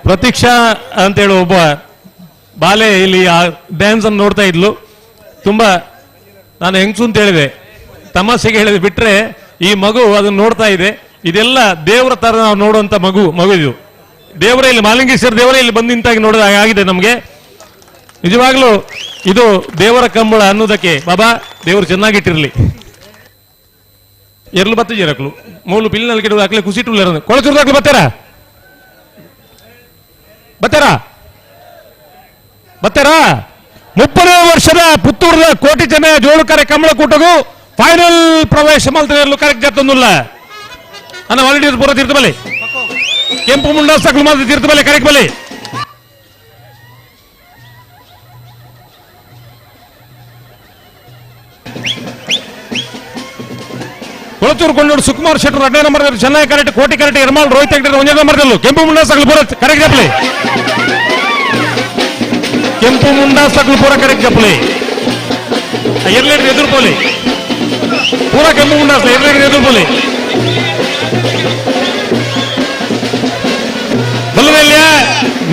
ಪ್ರತೀಕ್ಷಾ ಅಂತೇಳಿ ಒಬ್ಬ ಬಾಲೆ ಇಲ್ಲಿ ಆ ಡ್ಯಾನ್ಸ್ ಅನ್ನು ನೋಡ್ತಾ ಇದ್ಲು. ತುಂಬಾ ನಾನು ಹೆಂಗ್ಸು ಅಂತ ಹೇಳಿದೆ, ತಮಾಷೆಗೆ ಹೇಳಿದೆ, ಬಿಟ್ರೆ ಈ ಮಗು ಅದನ್ನು ನೋಡ್ತಾ ಇದೆ. ಇದೆಲ್ಲ ದೇವರ ತರ ನಾವು ನೋಡುವಂತ ಮಗು ಮಗು ಇದು. ದೇವರೇ ಇಲ್ಲಿ, ಮಾಲಿಂಗೇಶ್ವರ ದೇವರೇ ಇಲ್ಲಿ ಬಂದು ನಿಂತಾಗಿ ನೋಡಿದ ಆಗಿದೆ ನಮಗೆ. ನಿಜವಾಗ್ಲೂ ಇದು ದೇವರ ಕಂಬಳ ಅನ್ನೋದಕ್ಕೆ ಬಾಬಾ ದೇವರು ಚೆನ್ನಾಗಿಟ್ಟಿರ್ಲಿ. ಎರಲು ಬತ್ತ ಜೀರಕ್ಲು ಮೂಲು ಪಿಲ್ಲಿನಲ್ಲಿ ಕೆಡುವುದು ಹಾಕ್ಲೆ ಕುಸಿಟು ಕೊಳಚೂರ್ದಾಕ್ಲು ಬತ್ತಾರ ಬತ್ತಾರ ಬತ್ತಾರ. 30 ವರ್ಷದ ಪುತ್ತೂರದ ಕೋಟಿ ಜನ ಜೋಳುಕರೆ ಕಮಲಕೂಟಗೂ ಫೈನಲ್ ಪ್ರವೇಶ ಮಲ್ತನೇರ್ಲು ಕರೆಕ್ಟ್ ಜತ್ತೊಂದುಲ್ಲ ಅನ್ನ ವಾಲಂಟಿಯರ್ಸ್ ಪೂರ ತೀರ್ಥ ಬಲೆ ಕೆಂಪು ಮುಂಡ ಸಕಲು ಮಾತ್ರ ತೀರ್ಥ ಬಲೆ ಕರೆಕ್ಟ್ ಬಲೆ. ಕೊಳಚೂರು ಕೊಂಡೋಡು ಸುಕುಮಾರ್ ಶೆಟ್ಟರು 2ನೇ ನಂಬರ್, ಚೆನ್ನೈ ಕರೆಕ್ಟ್ ಕೋಟಿ ಕರೆಕ್ಟ್ ಎರ್ಮಾಲ್ ರೋಹಿತ್ ಹೆಗ್ಡೆ 1ನೇ ನಂಬರ್ ಕೆಂಪು ಮುಂಡ ಸಕಲು ಪೂರ ಕರೆಕ್ಟ್ ಜಪ್ಪಲಿ. ಕೆಂಪು ಮುಂಡ ಸಕಲು ಪೂರ ಕರೆಕ್ಟ್ ಜಪ್ಪಲಿ. ಎರ್ಲೇಟ್ ಎದುರ್ಕೋಲಿ ಪೂರ ಕೆಂಪು ಮುಂಡ ಎರ್ಲೇಟ್ ಎದುರ್ಕೋಲಿ. ಬಲ್ಲದಲ್ಲಿಯ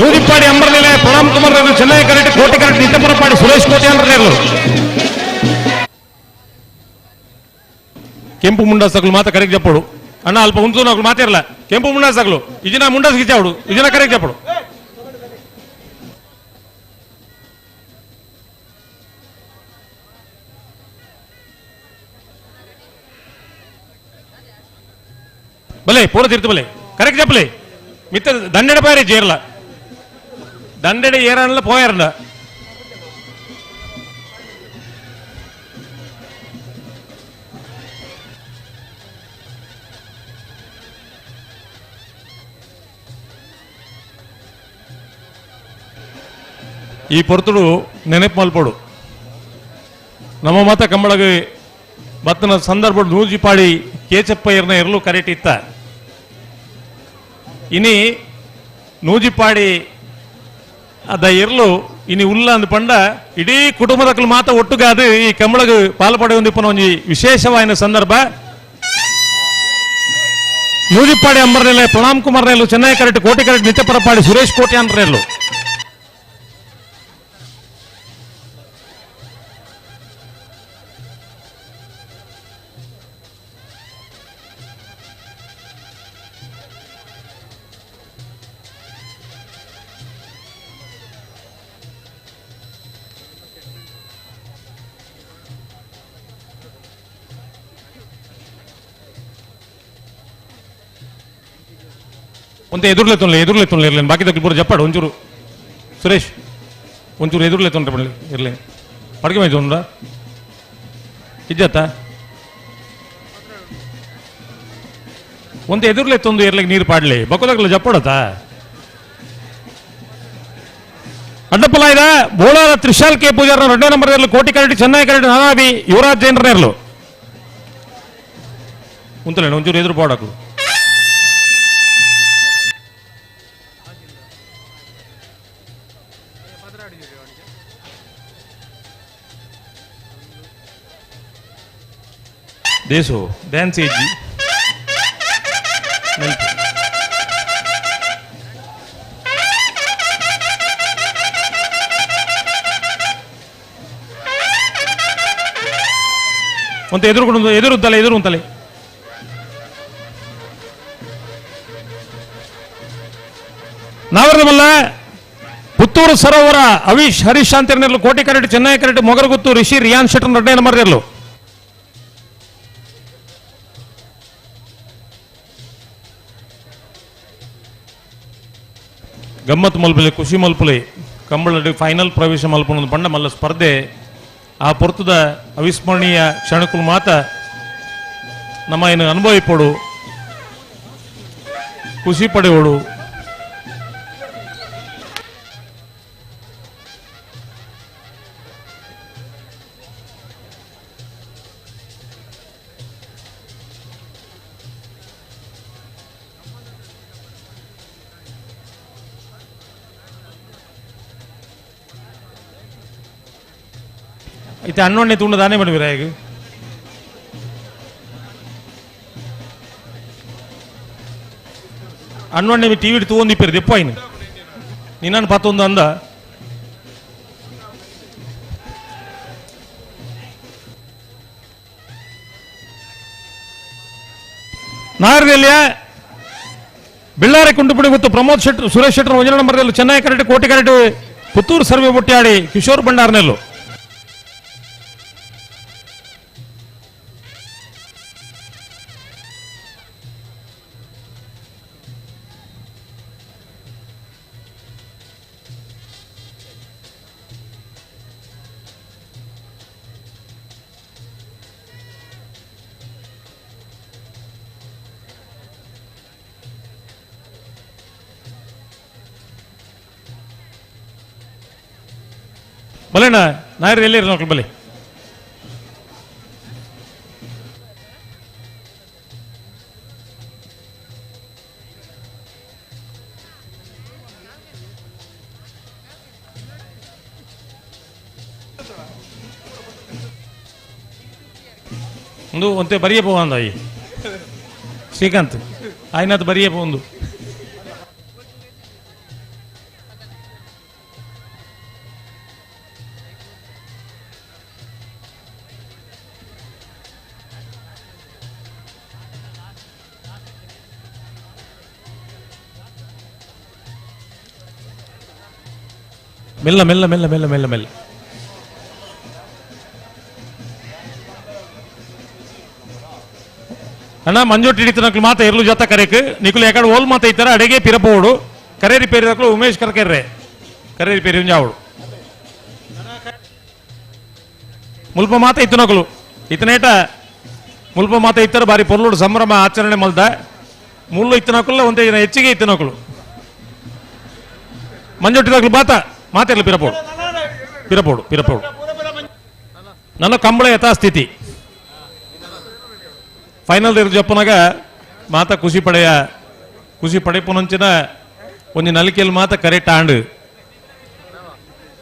ನೂರಿಪ್ಪಾಡಿ ಅಂಬರ್ನೆಲೆ ಪ್ರಣಾಮ್ ಕುಮಾರ್ ಚೆನ್ನೈ ಕರೆಕ್ಟ್ ಕೋಟಿ ಕರೆಕ್ಟ್ ನಿತ್ಯಪುರಪಾಡಿ ಸುರೇಶ್ ಕೋಟಿ ಅಂಬರ್ನೇಲು. ಕೆಂಪು ಮುಂಡ ಸಕಲು ಮಾತ ಕರೆಕ್ಟ್ ಜಪ್ಪಡು ಅಣ್ಣ ಅಲ್ಪ ಉಂಟು నాకు ಮಾತಿರಲ್ಲ. ಕೆಂಪು ಮುಂಡ ಸಕಲು ಇಜಿನ ಮುಂಡ ಗಿಚ್ಚಾವಡು ಇಜಿನ ಕರೆಕ್ಟ್ ಜಪ್ಪಡು. ಬಲೆ ಪೂರ ತೀರ್ತು ಬಲೆ ಕರೆಕ್ಟ್ ಜಪ್ಪಲೆ. ಮಿತ್ತ ದಂಡೆಡೆ ಪಾರಿ ಜೇರ್ಲ ದಂಡೆಡೆ ಏರಲ್ಲ ಪೋಯರ್ಲ. ಈ ಪೊರ್ತುಡು ನೆನಪು ಮಲ್ಪಡು ನಮ್ಮ ಮಾತ ಕಂಬಳಗೆ ಬತ್ತನ ಸಂದರ್ಭ ನೂಜಿಪಾಡಿ ಕೇಚಪ್ಪಯ್ಯರ್ನ ಎರಲು ಕರೆಕ್ಟ್ ಇತ್ತ. ಇನಿ ನೂಜಿಪಾಡಿ ಅದ ಎರ್ಲು ಇನಿ ಉಲ್ಲ ಅಂದ್ ಪಂಡ ಇಡೀ ಕುಟುಂಬದಕ್ಕಲು ಮಾತ ಒಟ್ಟುಗಾದು ಈ ಕಂಬಳಗ ಪಾಲ್ಪಡೆ ಒಂದಿಪ್ಪನ ಒಂಜಿ ವಿಶೇಷವಾಯಿನ ಸಂದರ್ಭ. ನೂಜಿಪಾಡಿ ಅಂಬರ್ನೆಲೆ ಪ್ರಣಾಮ್ ಕುಮಾರ್ ನೆಲ್ಲು ಚೆನ್ನೈ ಕರೆಕ್ಟ್ ಕೋಟಿ ಕರೆಕ್ಟ್ ನಿತ್ಯಪರಪಾಡಿ ಸುರೇಶ್ ಕೋಟಿ ಅಂದ್ರೆಲ್ಲು. ಒಂತೆ ಎದುರ್ಲೆತ್ತೊಂಡ್ಲೆ ಎದುರ್ಲೆತ್ತೊಂಡ್ಲೆ ಇರ್ಲೇನು ಬಾಕಿ ತಕ್ಕ ಪೂರ ಜಪ್ಪಾಡು ಒಂಚೂರು ಸುರೇಶ್ ಒಂಚೂರು ಎದುರ್ಲೆತ್ತೊಂಡ್ರೆ ಬರಲಿ ಇರ್ಲಿ ಪಡ್ಕೆ ಮೈಜು ಉಂಡ ಇಜ್ಜತ್ತ ಒಂತೆ ಎದುರ್ಲೆತ್ತೊಂದು ಇರ್ಲಿಕ್ಕೆ ನೀರು ಪಾಡ್ಲಿ ಬಕ್ಕೋದಾಗಲ್ಲ ಜಪ್ಪಾಡತ್ತ. ಅಡ್ಡಪ್ಪಲಾಯ್ದ ಬೋಳಾರ ತ್ರಿಶಾಲ್ ಕೆ ಪೂಜಾರ ಎರಡನೇ ನಂಬರ್ ಇರಲು ಕೋಟಿ ಕರಡಿ ಚೆನ್ನೈ ಕರಡಿ ನಾನಾಬಿ ಯುವರಾಜ್ ಜೈನರನೇ ಇರಲು ಉಂತಲೇನು ಒಂಚೂರು ಎದುರು ಬೋಡಾಕು ದೇಸು ಡ್ಯಾನ್ಸ್ ಏಜಿ ಒಂದು ಎದುರುಕೊಂಡು ಎದುರುತ್ತಲೆ ಎದುರು ಅಂತಲೆ ನಾವರ್ದಮಲ್ಲ ಪುತ್ತೂರು ಸರೋವರ ಅವಿಶ್ ಹರೀಶ್ ಶಾಂತಿರ್ನೆರ್ಲು ಕೋಟಿ ಕರಡಿ ಚೆನ್ನೈ ಕರಡಿ ಮೊಗರಗುತ್ತು ರಿಷಿ ರಿಯಾನ್ ಶೆಟ್ಟರ್ ಎರಡನೇ ನಂಬರ್ ಇರಲು ಗಮ್ಮತ್ ಮಲ್ಪಲೆ ಖುಷಿ ಮಲ್ಪಲೆ ಕಂಬಳ ಫೈನಲ್ ಪ್ರವೇಶ ಮಲ್ಪನ ಬಣ್ಣ ಮಲ್ಲ ಸ್ಪರ್ಧೆ ಆ ಪೊರ್ತದ ಅವಿಸ್ಮರಣೀಯ ಕ್ಷಣಕ್ಕೂ ಮಾತ ನಮ್ಮ ಏನು ಅನುಭವಿಪಡು ಖುಷಿ ಪಡೆಯೋಡು. ಇತ್ತೆ ಅಣ್ಣೊಣ್ಣೆ ತುಂಡು ದಾನೆ ಮಾಡುವಿರ ಈಗ ಅಣ್ಣೊಣ್ಣೆ ಟಿವಿ ತೂವೊಂದು ಇಪ್ಪಿರು ದೆಪ್ಪ ಇನ್ನು ನಿನ್ನನ್ನು ಪತ್ತೊಂದು ಅಂದ ನಾರದಲ್ಲಿಯ ಬೆಳ್ಳಾರಿ ಕುಂಟುಪುಡಿ ಮತ್ತು ಪ್ರಮೋದ್ ಶೆಟ್ಟರ್ ಸುರೇಶ್ ಶೆಟ್ಟರ್ ಒಂಜನ ನಂಬರ್ದಲ್ಲಿ ಚೆನ್ನೈ ಕರಟೆ ಕೋಟಿ ಕರಟೆ ಪುತ್ತೂರು ಸರ್ವೆ ಬೊಟ್ಟಾಡಿ ಕಿಶೋರ್ ಭಂಡಾರ್ನೆಲ್ಲು ಬಲೇಣ್ಣ ನಾಯರ್ ಎಲ್ಲಿ ನೋಡ್ರಿ ಬಲೆ ಒಂದು ಒಂತೆ ಬರಿಯೇ ಪೋವಂದ ಅಯ್ಯ ಶ್ರೀಕಾಂತ್ ಆಯ್ನಾತ್ ಬರಿಯೇ ಪೋಂದು ಮೆಲ್ಲ ಮೆಲ್ಲ ಮೆಲ್ಲ ಮೆಲ್ಲ ಮೆಲ್ಲ ಮೆಲ್ಲ ಅಣ್ಣ ಮಂಜೋಟಿ ಹಿಡಿತನಕ್ಲು ಮಾತ ಇರ್ಲು ಜೊತೆ ಕರೆಕ್ ನಿಕುಲು ಯಾಕಡೆ ಓಲ್ ಮಾತ ಇತ್ತಾರೆ ಅಡಿಗೆ ಪಿರಪೋಡು ಕರೇರಿ ಪೇರಿದಕ್ಲು ಉಮೇಶ್ ಕರ್ಕೆರ್ರೆ ಕರೇರಿ ಪೇರಿ ಒಂಜಾವಡು ಮುಲ್ಪ ಮಾತ ಇತ್ತನಕ್ಲು ಇತನೇಟ ಮುಲ್ಪ ಮಾತ ಇತ್ತಾರೆ ಬಾರಿ ಪೊರ್ಲುಡು ಸಂಭ್ರಮ ಆಚರಣೆ ಮಲ್ದ ಮುಳ್ಳು ಇತ್ತನಕುಲ್ಲ ಒಂದೇ ಜನ ಹೆಚ್ಚಿಗೆ ಇತ್ತನಕ್ಲು ಮಂಜೊಟ್ಟಿದಾಗ್ಲು ಬಾತ ಮಾತಿರ್ಲಿ ಪಿರಪೋಡು ಪಿರಪೋಡು ಪಿರಪೋಡು ನನ್ನ ಕಂಬಳ ಯಥಾಸ್ಥಿತಿ ಫೈನಲ್ ಜಪ್ಪನಾಗ ಮಾತ ಖುಷಿ ಪಡೆಯ ಖುಷಿ ಪಡೆಪುನಂಚಿನ ಒಂಜಿ ನಲಿಕೆಯಲ್ಲಿ ಮಾತ ಕರೆಕ್ಟ್ ಆಂಡ್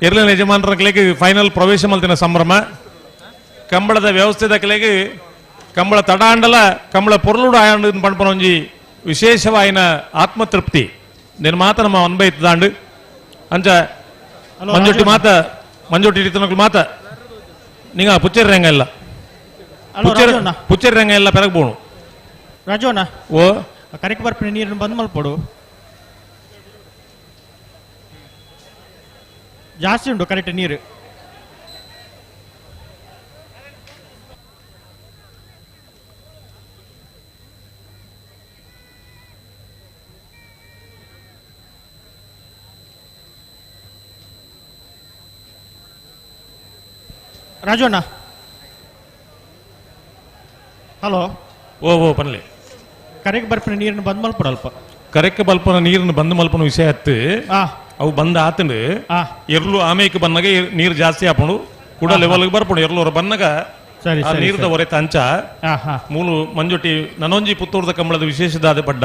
ಎರ್ಲಿನ ಯಜಮಾನರ ಕಲೆಗೆ ಫೈನಲ್ ಪ್ರವೇಶ ಮಲ್ತಿನ ಸಂಭ್ರಮ ಕಂಬಳದ ವ್ಯವಸ್ಥೆದ ಕಲೆಗೆ ಕಂಬಳ ತಡ ಆಂಡಲ ಕಂಬಳ ಪೊರ್ಲುಡು ಆಂಡ್ ಪಣ್ಪನ ಒಂಜಿ ವಿಶೇಷವಾಯಿನ ಆತ್ಮತೃಪ್ತಿ ನಿನ್ನ ಮಾತ ನಮ್ಮ ಅನ್ಬೈತದಾಂಡು ಅಂಚ ಮಂಜೊಟ್ಟಿ ಮಾತ ಮಂಜೊಟ್ಟಿ ಹಿಡಿತನಕ್ಲು ಮಾತ ನಿಂಗ ಪುಚ್ಚರ್ ರಂಗ ಇಲ್ಲ ಪುಚ್ಚರ್ ರಂಗ ಇಲ್ಲ ಪೆರಗ್ಬೋಣು ರಾಜು ಅಣ್ಣ ಓ ಕರೆಕ್ಟ್ ಬರ್ಪಿನ ನೀರನ್ನು ಬಂದ್ ಮಲ್ಪಡು ಜಾಸ್ತಿ ಉಂಟು ಕರೆಕ್ಟ್ ನೀರು ರಾಜು ಅಣ್ಣ ಹಲೋ ಓ ಓ ಪನ್ಲೆ ಕರೆಕ್ ಬರ್ಪಿನ ನೀರನ್ನು ಬಂದ್ ಮಲ್ಪಡು ಅಲ್ಪ ಕರೆಕ್ ಬಲ್ಪನ ನೀರನ್ನು ಬಂದ್ ಮಲ್ಪನ ವಿಷಯ ಹತ್ತು ಅವು ಬಂದ ಆತಂಡು ಎರ್ಲು ಆಮೇಕ್ ಬಂದಾಗ ನೀರು ಜಾಸ್ತಿ ಆಪುಂಡು ಕೂಡ ಲೆವೆಲ್ ಬರ್ಪುಂಡು ಎರ್ಲೂರ ಬನ್ನಗ ನೀರ್ದ ಹೊರೆ ತಂಚ ಮೂಲು ಮಂಜೊಟ್ಟಿ ನನೊಂಜಿ ಪುತ್ತೂರ್ದ ಕಂಬಳದ ವಿಶೇಷದಾದ ಪಡ್ಡ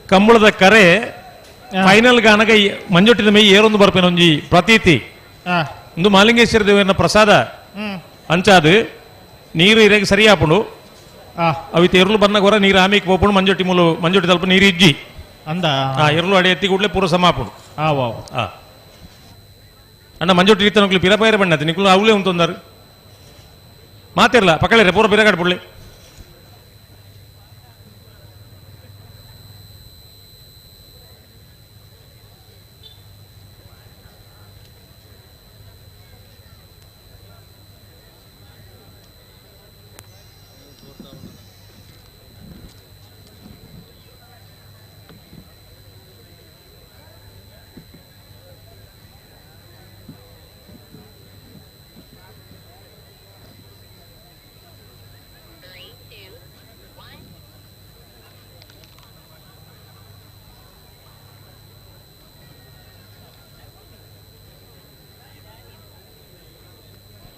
ಕಂಬಳದ ಕರೆ ಫೈನಲ್ ಗಾನಗ ಮಂಜೊಟ್ಟಿನ ಮೇ ಏರೊಂದು ಬರ್ಪೇನ ಒಂಜಿ ಪ್ರತೀತಿ ಒಂದು ಮಾಲಿಂಗೇಶ್ವರ ದೇವರ ಪ್ರಸಾದ ಅಂಚಾದು ನೀರು ಇರಗೆ ಸರಿ ಆಪುಂಡು ಅವಿತ ಎರ್ಲು ಬನ್ನಗ ಹೊರ ನೀರು ಆಮೇಕ್ ಪೋಪುಂಡು ಮಂಜೊಟ್ಟಿ ಮೂಲು ಮಂಜೊಟ್ಟಿ ತಲ್ಪ ನೀರು ಇಜ್ಜಿ ಅಂದ ಎರ್ಲು ಅಡಿ ಎತ್ತಿ ಕೂಡಲೇ ಪೂರ ಸಮ ಆಪುಂಡು ಅಣ್ಣ ಮಂಜೊಟ್ಟಿ ರೀತ ನಕ್ಲು ಪಿರಪೈರ ಬಣ್ಣ ನಿಕ್ಲು ಅವಲೇ ಉಂತೊಂದಾರು ಮಾತಿರ್ಲ ಪಕ್ಕಳಿರ ಪೂರ ಪಿರಗಾಡ್ ಪುಳ್ಳಿ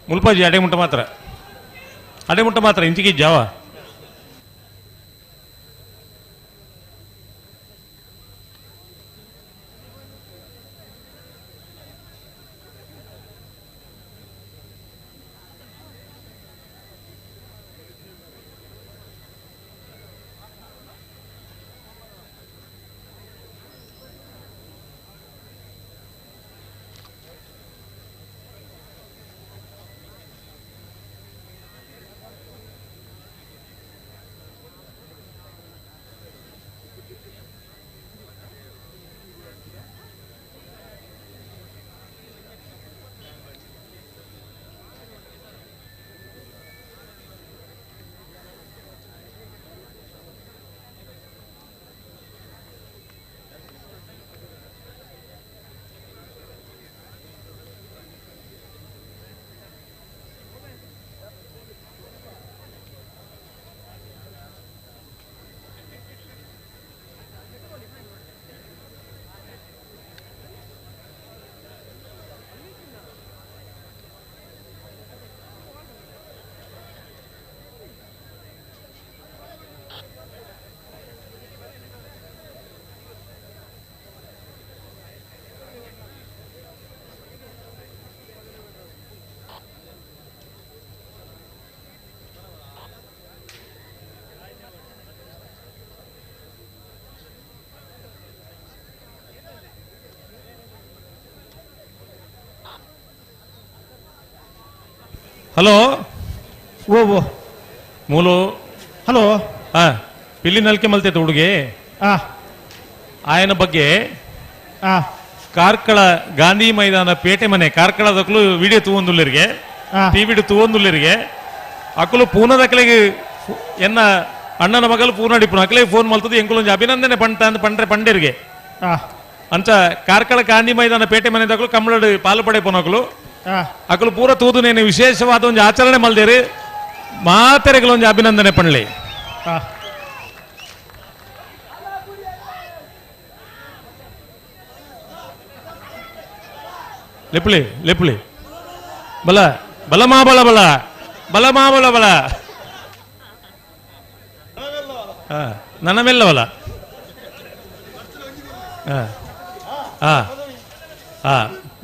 ಮುಲ್ಪಾಜಿ ಅಡೆ ಮುಟ್ಟ ಮಾತ್ರ ಅಡೆ ಮುಟ್ಟ ಮಾತ್ರ ಇಂಚಿಗೆ ಜಾವ ಹಲೋ ಓ ಓ ಮೂಲು ಹಲೋ ಹಾ ಪಿಲ್ಲಿ ನಲ್ಕೆ ಮಲ್ತೈತೆ ಹುಡುಗಿ ಆಯನ ಬಗ್ಗೆ ಕಾರ್ಕಳ ಗಾಂಧಿ ಮೈದಾನ ಪೇಟೆ ಮನೆ ಕಾರ್ಕಳದಕ್ಕಲು ವಿಡಿಯೋ ತೂವೊಂದುಲ್ಲರಿಗೆ ಟಿವಿ ತೂವೊಂದುಲ್ಲರಿಗೆ ಅಕಲು ಪೂನದಕ್ಕಲಿಗೆ ಎನ್ನ ಅಣ್ಣನ ಮಗಲು ಪೂರ್ಣ ಡಿಪ್ಪುನ ಅಕಲೆ ಫೋನ್ ಮಲ್ತದ ಎಂಕುಲೊಂಜಿ ಅಭಿನಂದನೆ ಪಂಟ ಅಂತ ಪಂಡ್ರೆ ಪಂಡೇರಿಗೆ ಅಂಚ ಕಾರ್ಕಳ ಗಾಂಧಿ ಮೈದಾನ ಪೇಟೆ ಮನೆದಕ್ಕಲು ಕಮ್ಮಳಡು ಪಾಲು ಪಡೆ ಪೋನಕಲು ಅಕಲು ಪೂರ ತೂದು ವಿಶೇಷವಾದ ಒಂದು ಆಚರಣೆ ಮಲ್ದೇರಿ ಮಾತೆರೆಗಳೊಂದು ಅಭಿನಂದನೆ ಪಂಡ್ಲಿ ಲೆಪ್ಲಿ ಲೆಪ್ಲಿ ಬಲ ಬಲ ಮಾ ಬಲ ಬಲ ಬಲ ಮಾ ಬಲ ಬಲ ನನ್ನ ಮೆಲ್ಲವಲ್ಲ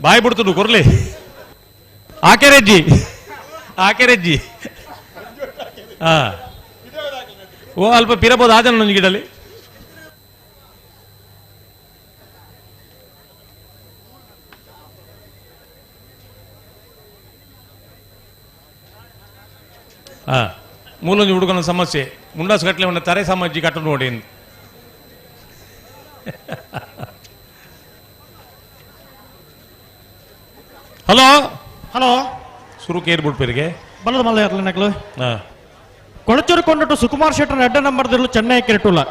ಬಾಯ್ ಬಿಡ್ತದು ಕೊರ್ಲಿ ಆಕೆರೆಜ್ಜಿ ಆಕೆರೆಜ್ಜಿ ಹಾ ಓ ಅಲ್ಪ ಪಿರಬೋದು ಆಜನ ನನ್ನ ಗಿಡಲಿ ಹಾ ಮೂಲೊಂದು ಹುಡುಗನ ಸಮಸ್ಯೆ ಮುಂಡಾಸು ಕಟ್ಟಲೆ ಒಂದು ತರೆ ಸಾಮಾಜಿ ಕಟ್ಟ ನೋಡಿ ಹಲೋ ಹಲೋ ಸುರು ಕೇರ್ ಬಿಡ್ಪೇರಿಗೆ ಬಲದ ಮಲ್ಲ ಇರಲಿ ನಕಲು ಕೊಳಚೂರು ಕೊಂಡಟ್ಟು ಸುಕುಮಾರ್ ಶೆಟ್ಟರ್ ಎಡ್ಡ ನಂಬರ್ ದಿರ್ಲು ಚೆನ್ನೈ ಕೆರೆಟುಲ್ಲ